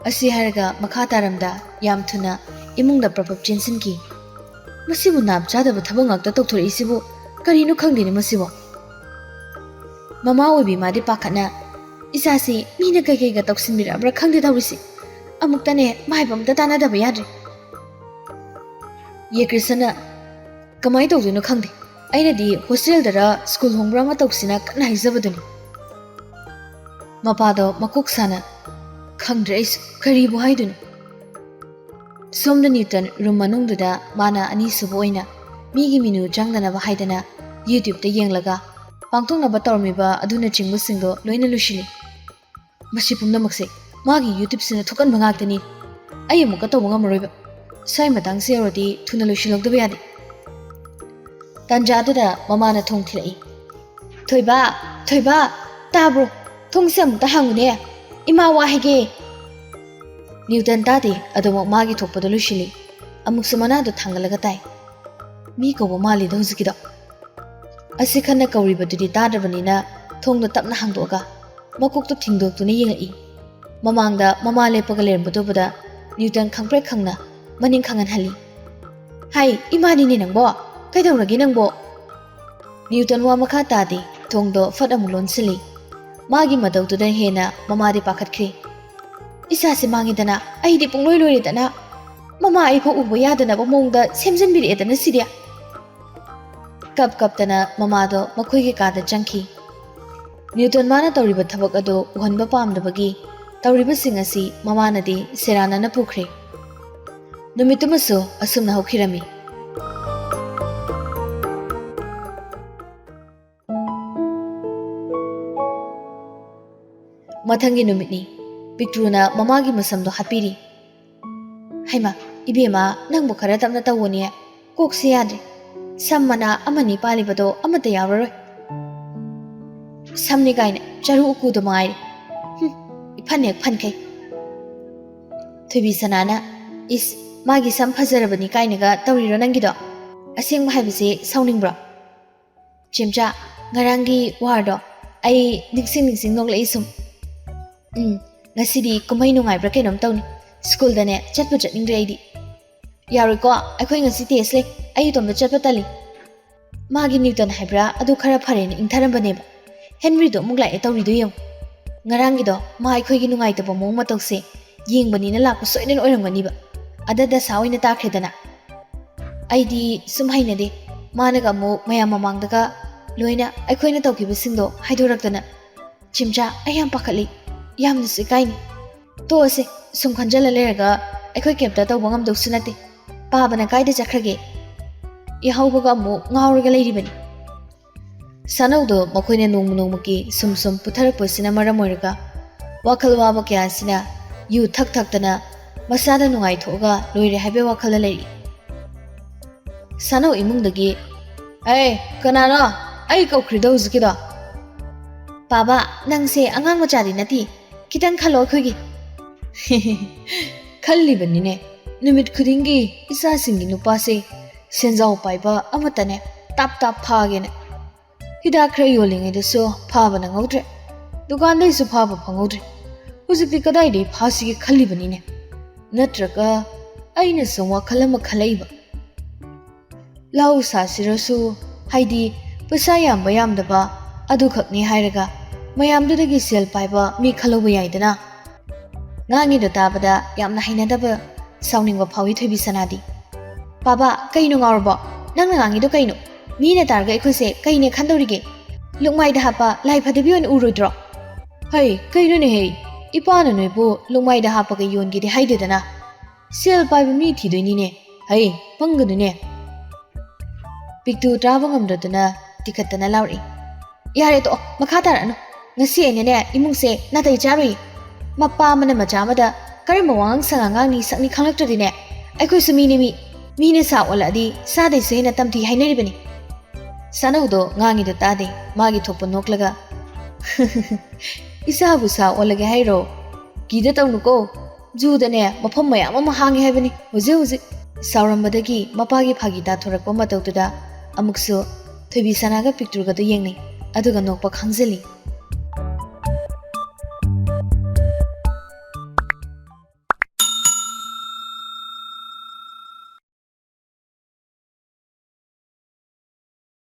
ꯑꯁꯤ ꯍꯥꯏꯔꯒ ꯃꯈꯥ ꯇꯥꯔꯝꯗ ꯌꯥꯝ ꯊꯨꯅ ꯏꯃꯨꯡꯗ ꯄ꯭ꯔꯞ ꯄ꯭ꯔꯞ ꯆꯦꯟꯁꯤꯟꯈꯤ꯫ "ꯃꯁꯤꯕꯨ ꯅꯥꯞ ꯆꯥꯗꯕ ꯊꯕꯛ ꯉꯥꯛꯇ ꯇꯧꯊꯣꯔꯛꯏꯁꯤꯕꯨ ꯀꯔꯤꯅꯣ ꯈꯪꯗꯦꯅꯦ ꯃꯁꯤꯕꯨ꯫" ꯃꯃꯥ ꯑꯣꯏꯕꯤ ꯃꯥꯗꯤ ꯄꯥꯈꯠꯅ, "ꯏꯆꯥꯁꯤ ꯃꯤꯅ ꯀꯩꯀꯩꯒ ꯇꯧꯁꯤꯟꯕꯤꯔꯛꯑꯕ꯭ꯔꯥ ꯈꯪꯗꯦ ꯇꯧꯔꯤꯁꯤ꯫ ꯑꯃꯨꯛꯇꯅꯦ ꯃꯥꯏꯕ ꯑꯝꯇ ꯇꯥꯟꯅꯗꯕ ꯌꯥꯗ꯭ꯔꯦ꯫" ꯌꯦ ꯀ꯭ꯔꯤꯁꯅ, "ꯀꯃꯥꯏꯅ ꯇꯧꯗꯣꯏꯅꯣ ꯈꯪꯗꯦ꯫ ꯑꯩꯅꯗꯤ ꯍꯣꯁꯇꯦꯜꯗꯔ ꯁ꯭ꯀꯨꯜ ꯍꯣꯡꯕ꯭ꯔꯥ ꯑꯃ ꯇꯧꯁꯤꯅ ꯀꯟꯅ ꯍꯥꯏꯖꯕꯗꯨꯅꯤ꯫" ꯃꯄꯥꯗꯣ ꯃꯀꯣꯛ ꯁꯥꯅ, "ꯈꯪꯗ꯭ꯔꯦ ꯑꯩꯁꯨ ꯀꯔꯤꯕꯨ ꯍꯥꯏꯗꯣꯏꯅꯣ꯫" ꯁꯣꯝꯗ ꯅ꯭ꯌꯨꯇꯟ ꯔꯨꯝ ꯃꯅꯨꯡꯗꯨꯗ ꯃꯥꯅ ꯑꯅꯤꯁꯨꯕ ꯑꯣꯏꯅ ꯃꯤꯒꯤ ꯃꯤꯅꯨ ꯆꯪꯗꯅꯕ ꯍꯥꯏꯗꯅ YouTubeꯇ ꯌꯦꯡꯂꯒ ꯄꯥꯡꯊꯣꯛꯅꯕ ꯇꯧꯔꯝꯃꯤꯕ ꯑꯗꯨꯅꯆꯤꯡꯕꯁꯤꯡꯗꯣ ꯂꯣꯏꯅ ꯂꯣꯏꯁꯤꯜꯂꯤ꯫ "ꯃꯁꯤ ꯄꯨꯝꯅꯃꯛꯁꯦ ꯃꯥꯒꯤ YouTubeꯁꯤꯅ ꯊꯣꯛꯍꯟꯕ ꯉꯥꯛꯇꯅꯤ꯫ ꯑꯩ ꯑꯃꯨꯛꯀ ꯇꯧꯕ ꯉꯝꯃꯔꯣꯏꯕ꯫ ꯁ꯭ꯋꯥꯏ ꯃꯇꯥꯡꯁꯦ ꯌꯧꯔꯗꯤ ꯊꯨꯅ ꯂꯣꯏꯁꯤꯜꯍꯧꯗꯕ ꯌꯥꯗꯦ꯫" ꯇꯥꯟꯖꯥꯗꯨꯗ ꯃꯃꯥꯅ ꯊꯣꯡ ꯊꯤꯜꯂꯛꯏ꯫ "ꯊꯣꯏꯕ, ꯊꯣꯏꯕ, ꯇꯥꯕ꯭ꯔꯣ? ꯊꯣꯡꯁꯦ ꯑꯃꯨꯛꯇ ꯍꯥꯡꯉꯨꯅꯦ꯫ ꯏꯃꯥ ꯋꯥ ꯍꯥꯏꯒꯦ꯫" ꯅ꯭ꯌꯨꯇꯟ ꯇꯥꯗꯦ, ꯑꯗꯨꯃꯛ ꯃꯥꯒꯤ ꯊꯣꯛꯄꯗꯣ ꯂꯣꯏꯁꯤꯜꯂꯤ꯫ ꯑꯃꯨꯛꯁꯨ ꯃꯅꯥꯗꯣ ꯊꯥꯡꯒꯠꯂꯒ ꯇꯥꯏ꯫ ꯃꯤ ꯀꯧꯕ ꯃꯥꯜꯂꯤꯗ ꯍꯧꯖꯤꯛꯀꯤꯗꯣ꯫ ꯑꯁꯤ ꯈꯟꯅ ꯀꯧꯔꯤꯕꯗꯨꯗꯤ ꯇꯥꯗ꯭ꯔꯕꯅꯤꯅ ꯊꯣꯡꯗꯣ ꯇꯞꯅ ꯍꯥꯡꯗꯣꯛꯑꯒ ꯃꯀꯣꯛꯇꯣ ꯊꯤꯡꯗꯣꯛꯇꯨꯅ ꯌꯦꯡꯉꯛꯏ꯫ ꯃꯃꯥꯡꯗ ꯃꯃꯥ ꯂꯦꯞꯄꯒ ꯂꯩꯔꯝꯕꯗꯨꯕꯨꯗ ꯅ꯭ꯌꯨꯇꯟ ꯈꯪꯄ꯭ꯔꯦꯛ ꯈꯪꯅ ꯃꯅꯤꯡ ꯈꯪꯍꯟꯍꯜꯂꯤ꯫ "ꯍꯥꯏ, ꯏꯃꯥꯅꯤꯅꯦ ꯅꯪꯕꯣ? ꯀꯩꯗꯧꯔꯒꯦ ꯅꯪꯕꯣ?" ꯅ꯭ꯌꯨꯇꯟ ꯋꯥ ꯃꯈꯥ ꯇꯥꯗꯦ, ꯊꯣꯡꯗꯣ ꯐꯠ ꯑꯃꯨꯛ ꯂꯣꯟꯁꯤꯜꯂꯤ꯫ ꯃꯥꯒꯤ ꯃꯇꯧꯗꯨꯗ ꯍꯦꯟꯅ ꯃꯃꯥꯗꯤ ꯄꯥꯈꯠꯈ꯭ꯔꯦ꯫ "ꯏꯆꯥꯁꯤ ꯃꯥꯡꯉꯤꯗꯅ, ꯑꯩꯗꯤ ꯄꯨꯡꯂꯣꯏ ꯂꯣꯏꯔꯦꯗꯅ꯫ ꯃꯃꯥ ꯑꯩꯐꯥꯎ ꯎꯕ ꯌꯥꯗꯅꯕ ꯃꯑꯣꯡꯗ ꯁꯦꯝꯖꯤꯟꯕꯤꯔꯛꯑꯦꯗꯅ ꯁꯤꯗꯤ꯫" ꯀꯞ ꯀꯞꯇꯅ ꯃꯃꯥꯗꯣ ꯃꯈꯣꯏꯒꯤ ꯀꯥꯗ ꯆꯪꯈꯤ꯫ ꯅ꯭ꯌꯨꯇꯟ ꯃꯥꯅ ꯇꯧꯔꯤꯕ ꯊꯕꯛ ꯑꯗꯨ ꯎꯍꯟꯕ ꯄꯥꯝꯗꯕꯒꯤ ꯇꯧꯔꯤꯕꯁꯤꯡ ꯑꯁꯤ ꯃꯃꯥꯅꯗꯤ ꯁꯦꯔꯥꯟꯅꯅ ꯄꯨꯈ꯭ꯔꯦ꯫ ꯅꯨꯃꯤꯠꯇꯨꯃꯁꯨ ꯑꯁꯨꯝꯅ ꯍꯧꯈꯤꯔꯝꯃꯤ꯫ ꯃꯊꯪꯒꯤ ꯅꯨꯃꯤꯠꯅꯤ꯫ ꯄꯤꯛꯇ꯭ꯔꯨꯅ ꯃꯃꯥꯒꯤ ꯃꯁꯝꯗꯣ ꯍꯥꯠꯄꯤꯔꯤ꯫ "ꯍꯩꯃꯥ, ꯏꯕꯦꯝꯃ, ꯅꯪꯕꯨ ꯈꯔ ꯇꯞꯅ ꯇꯧꯑꯣꯅꯦ꯫ ꯀꯣꯛꯁꯦ ꯌꯥꯗ꯭ꯔꯦ꯫ ꯁꯝ ꯃꯅꯥ ꯑꯃꯅꯤ ꯄꯥꯜꯂꯤꯕꯗꯣ ꯑꯃꯠꯇ ꯌꯥꯎꯔꯔꯣꯏ꯫ ꯁꯝꯅꯤ ꯀꯥꯏꯅ ꯆꯔꯨ ꯎꯀꯨꯗꯣ ꯃꯉꯥꯏꯔꯦ꯫ ꯍꯨꯝ, ꯏꯐꯟ ꯍꯦꯛ ꯐꯟꯈꯩ꯫" ꯊꯣꯏꯕꯤ ꯁꯅꯥꯅ, "ꯏꯁ, ꯃꯥꯒꯤ ꯁꯝ ꯐꯖꯔꯕꯅꯤ ꯀꯥꯏꯅꯒ ꯇꯧꯔꯤꯔꯣ ꯅꯪꯒꯤꯗꯣ? ꯑꯁꯦꯡꯕ ꯍꯥꯏꯕꯁꯦ ꯁꯥꯎꯅꯤꯡꯕ꯭ꯔꯣ?" "ꯆꯦꯝꯆꯥ, ꯉꯔꯥꯡꯒꯤ ꯋꯥꯔꯗꯣ ꯑꯩ ꯅꯤꯡꯁꯤꯡ ꯅꯤꯡꯁꯤꯡ ꯅꯣꯛꯂꯛꯏ ꯁꯨꯝ꯫ ꯎꯝ, ꯉꯁꯤꯗꯤ ꯀꯨꯝꯍꯩ ꯅꯨꯡꯉꯥꯏꯕ꯭ꯔꯥ ꯀꯩꯅꯣꯝ ꯇꯧꯅꯤ꯫ ꯁ꯭ꯀꯨꯜꯗꯅꯦ ꯆꯠꯄꯨ ꯆꯠꯅꯤꯡꯗ꯭ꯔꯦ ꯑꯩꯗꯤ꯫ ꯌꯥꯔꯣꯏꯀꯣ, ꯑꯩꯈꯣꯏ ꯉꯁꯤ ꯇꯦꯁ ꯂꯩ꯫ ꯑꯩ ꯏꯇꯣꯝꯇ ꯆꯠꯄ ꯇꯜꯂꯤ꯫ ꯃꯥꯒꯤ ꯅ꯭ꯌꯨꯇꯟ ꯍꯥꯏꯕ꯭ꯔꯥ ꯑꯗꯨ ꯈꯔ ꯐꯔꯦꯅ ꯏꯪꯊꯔꯝꯕꯅꯦꯕ꯫ ꯍꯦꯟꯔꯤꯗꯣ ꯑꯃꯨꯛ ꯂꯥꯛꯑꯦ ꯇꯧꯔꯤꯗꯣ ꯌꯦꯡꯉꯨ꯫ ꯉꯔꯥꯡꯒꯤꯗꯣ ꯃꯥ ꯑꯩꯈꯣꯏꯒꯤ ꯅꯨꯡꯉꯥꯏꯇꯕ ꯃꯑꯣꯡ ꯃꯇꯧꯁꯦ ꯌꯦꯡꯕꯅꯤꯅ ꯂꯥꯛꯄ ꯁꯣꯏꯗꯅ ꯑꯣꯏꯔꯝꯒꯅꯤꯕ꯫ ꯑꯗ ꯗꯁꯥ ꯑꯣꯏꯅ ꯇꯥꯈ꯭ꯔꯦꯗꯅ꯫ ꯑꯩꯗꯤ ꯁꯨꯝ ꯍꯩꯅꯗꯦ꯫ ꯃꯥꯅꯒ ꯑꯃꯨꯛ ꯃꯌꯥꯝ ꯃꯃꯥꯡꯗꯒ ꯂꯣꯏꯅ ꯑꯩꯈꯣꯏꯅ ꯇꯧꯈꯤꯕꯁꯤꯡꯗꯣ ꯍꯥꯏꯗꯣꯔꯛꯇꯅ꯫ ꯆꯤꯝꯆꯥ, ꯑꯩ ꯌꯥꯝ ꯄꯥꯈꯠꯂꯤ꯫ ꯌꯥꯝꯅꯁꯨ ꯏꯀꯥꯏꯅꯤ꯫ ꯇꯣꯛꯑꯁꯦ, ꯁꯨꯝ ꯈꯟꯖꯜꯂ ꯂꯩꯔꯒ ꯑꯩꯈꯣꯏ ꯀꯩꯝꯇ ꯇꯧꯕ ꯉꯝꯗꯧꯁꯨ ꯅꯠꯇꯦ꯫ ꯄꯥꯕꯅ ꯀꯥꯏꯗ ꯆꯠꯈ꯭ꯔꯒꯦ? ꯌꯥꯍꯧꯕꯒ ꯑꯃꯨꯛ ꯉꯥꯎꯔꯒ ꯂꯩꯔꯤꯕꯅꯤ꯫ ꯁꯥꯅꯧꯗꯣ ꯃꯈꯣꯏꯅ ꯅꯣꯡꯃ ꯅꯣꯡꯃꯒꯤ ꯁꯨꯝ ꯁꯨꯝ ꯄꯨꯊꯔꯛꯄꯁꯤꯅ ꯃꯔꯝ ꯑꯣꯏꯔꯒ ꯋꯥꯈꯜ ꯋꯥꯕ ꯀꯌꯥꯁꯤꯅ ꯌꯨ ꯊꯛ ꯊꯛꯇꯅ ꯃꯁꯥꯗ ꯅꯨꯡꯉꯥꯏꯊꯣꯛꯑꯒ ꯂꯣꯏꯔꯦ ꯍꯥꯏꯕꯒꯤ ꯋꯥꯈꯜꯗ ꯂꯩꯔꯤ꯫ ꯁꯥꯅꯧ ꯏꯃꯨꯡꯗꯒꯤ, "ꯑꯦ, ꯀꯅꯥꯅꯣ? ꯑꯩ ꯀꯧꯈ꯭ꯔꯤꯗꯣ ꯍꯧꯖꯤꯛꯀꯤꯗꯣ?" "ꯄꯥꯕ, ꯅꯪꯁꯦ ꯑꯉꯥꯡ ꯃꯆꯥꯗꯤ ꯅꯠꯇꯦ, ꯈꯤꯇꯪ ꯈꯜꯂꯣ ꯑꯩꯈꯣꯏꯒꯤ꯫" "ꯈꯜꯂꯤꯕꯅꯤꯅꯦ, ꯅꯨꯃꯤꯠ ꯈꯨꯗꯤꯡꯒꯤ ꯏꯆꯥꯁꯤꯡꯒꯤ ꯅꯨꯄꯥꯁꯦ ꯁꯦꯟꯖꯥꯎ ꯄꯥꯏꯕ ꯑꯃꯠꯇꯅꯦ ꯇꯥꯞ ꯇꯥꯞ ꯐꯥꯒꯦꯅ꯫ ꯍꯤꯗꯥꯛ ꯈꯔ ꯌꯣꯜꯂꯤꯉꯩꯗꯁꯨ ꯐꯥꯕ ꯅꯪꯍꯧꯗ꯭ꯔꯦ, ꯗꯨꯀꯥꯟꯗꯩꯁꯨ ꯐꯥꯕ ꯐꯪꯍꯧꯗ꯭ꯔꯦ꯫ ꯍꯧꯖꯤꯛꯇꯤ ꯀꯗꯥꯏꯗꯒꯤ ꯐꯥꯁꯤꯒꯦ ꯈꯜꯂꯤꯕꯅꯤꯅꯦ꯫ ꯅꯠꯇ꯭ꯔꯒ ꯑꯩꯅ ꯁꯨꯝ ꯋꯥꯈꯜ ꯑꯃ ꯈꯜꯂꯛꯏꯕ꯫ ꯂꯧ ꯁꯥꯁꯤꯔꯁꯨ, ꯍꯥꯏꯗꯤ ꯄꯩꯁꯥ ꯌꯥꯝꯕ ꯌꯥꯝꯗꯕ ꯑꯗꯨꯈꯛꯅꯤ ꯍꯥꯏꯔꯒ ꯃꯌꯥꯝꯗꯨꯗꯒꯤ ꯁꯦꯜ ꯄꯥꯏꯕ ꯃꯤ ꯈꯜꯍꯧꯕ ꯌꯥꯏꯗꯅ꯫" ꯉꯥꯡꯉꯤꯗꯣ ꯇꯥꯕꯗ ꯌꯥꯝꯅ ꯍꯩꯅꯗꯕ, ꯁꯥꯎꯅꯤꯡꯕ ꯐꯥꯎꯏ ꯊꯣꯏꯕꯤ ꯁꯅꯥꯗꯤ꯫ "ꯄꯥꯕ, ꯀꯩꯅꯣ ꯉꯥꯎꯔꯕꯣ? ꯅꯪꯅ ꯉꯥꯡꯉꯤꯗꯣ ꯀꯩꯅꯣ? ꯃꯤꯅ ꯇꯥꯔꯒ ꯑꯩꯈꯣꯏꯁꯦ ꯀꯩꯅꯦ ꯈꯟꯗꯧꯔꯤꯒꯦ? ꯂꯨꯛꯃꯥꯏꯗ ꯍꯥꯞꯄ ꯂꯥꯏ ꯐꯗꯤꯕꯤ ꯑꯣꯏꯅ ꯎꯔꯣꯏꯗ꯭ꯔꯣ?" "ꯍꯩ, ꯀꯩꯅꯣꯅꯦꯍꯦ? ꯏꯄꯥꯅ ꯅꯣꯏꯕꯨ ꯂꯨꯛꯃꯥꯏꯗ ꯍꯥꯞꯄꯒ ꯌꯣꯟꯒꯦꯗꯤ ꯍꯥꯏꯗꯦꯗꯅ꯫ ꯁꯦꯜ ꯄꯥꯏꯕ ꯃꯤ ꯊꯤꯗꯣꯏꯅꯤꯅꯦ꯫ ꯍꯩ, ꯄꯪꯒꯅꯨꯅꯦ꯫" ꯄꯤꯛꯇꯨ ꯇꯥꯕ ꯉꯝꯗꯗꯨꯅ ꯇꯤꯈꯠꯇꯅ ꯂꯥꯎꯔꯛꯏ꯫ "ꯌꯥꯔꯦ ꯇꯣꯛꯑꯣ, ꯃꯈꯥ ꯇꯥꯔꯛꯑꯅꯨ꯫ ꯉꯁꯤ ꯑꯩꯅꯅꯦ ꯏꯃꯨꯡꯁꯦ ꯅꯥꯇꯩ ꯆꯥꯔꯨꯏ꯫ ꯃꯄꯥ ꯑꯃꯅ ꯃꯆꯥ ꯑꯃꯗ ꯀꯔꯝꯕ ꯋꯥꯉꯥꯡ ꯁꯉꯥꯡ ꯉꯥꯡꯅꯤ ꯁꯛꯅꯤ ꯈꯪꯂꯛꯇ꯭ꯔꯗꯤꯅꯦ, ꯑꯩꯈꯣꯏꯁꯨ ꯃꯤꯅꯤ ꯃꯤ꯫ ꯃꯤꯅ ꯁꯥ ꯑꯣꯜꯂꯛꯑꯗꯤ ꯁꯥꯗꯩꯁꯨ ꯍꯦꯟꯅ ꯇꯝꯊꯤ ꯍꯥꯏꯅꯔꯤꯕꯅꯤ꯫" ꯁꯥꯅꯧꯗꯣ ꯉꯥꯡꯉꯤꯗꯣ ꯇꯥꯗꯦ, ꯃꯥꯒꯤ ꯊꯣꯛꯄ ꯅꯣꯛꯂꯒ, "ꯏꯁꯥꯕꯨ ꯁꯥ ꯑꯣꯜꯂꯒꯦ ꯍꯥꯏꯔꯣ? ꯀꯤꯗ ꯇꯧꯅꯨꯀꯣ꯫ ꯖꯨꯗꯅꯦ ꯃꯐꯝ ꯃꯌꯥꯝ ꯑꯃ ꯍꯥꯡꯉꯦ ꯍꯥꯏꯕꯅꯤ ꯍꯧꯖꯤꯛ ꯍꯧꯖꯤꯛ꯫" ꯁꯥꯎꯔꯝꯕꯗꯒꯤ ꯃꯄꯥꯒꯤ ꯐꯥꯒꯤ ꯇꯥꯊꯣꯔꯛꯄ ꯃꯇꯧꯗꯨꯗ ꯑꯃꯨꯛꯁꯨ ꯊꯣꯏꯕꯤꯁꯅꯥꯒ ꯄꯤꯛꯇ꯭ꯔꯨꯒꯗꯨ ꯌꯦꯡꯅꯩ, ꯑꯗꯨꯒ ꯅꯣꯛꯄ ꯈꯥꯡꯖꯤꯜꯂꯤ꯫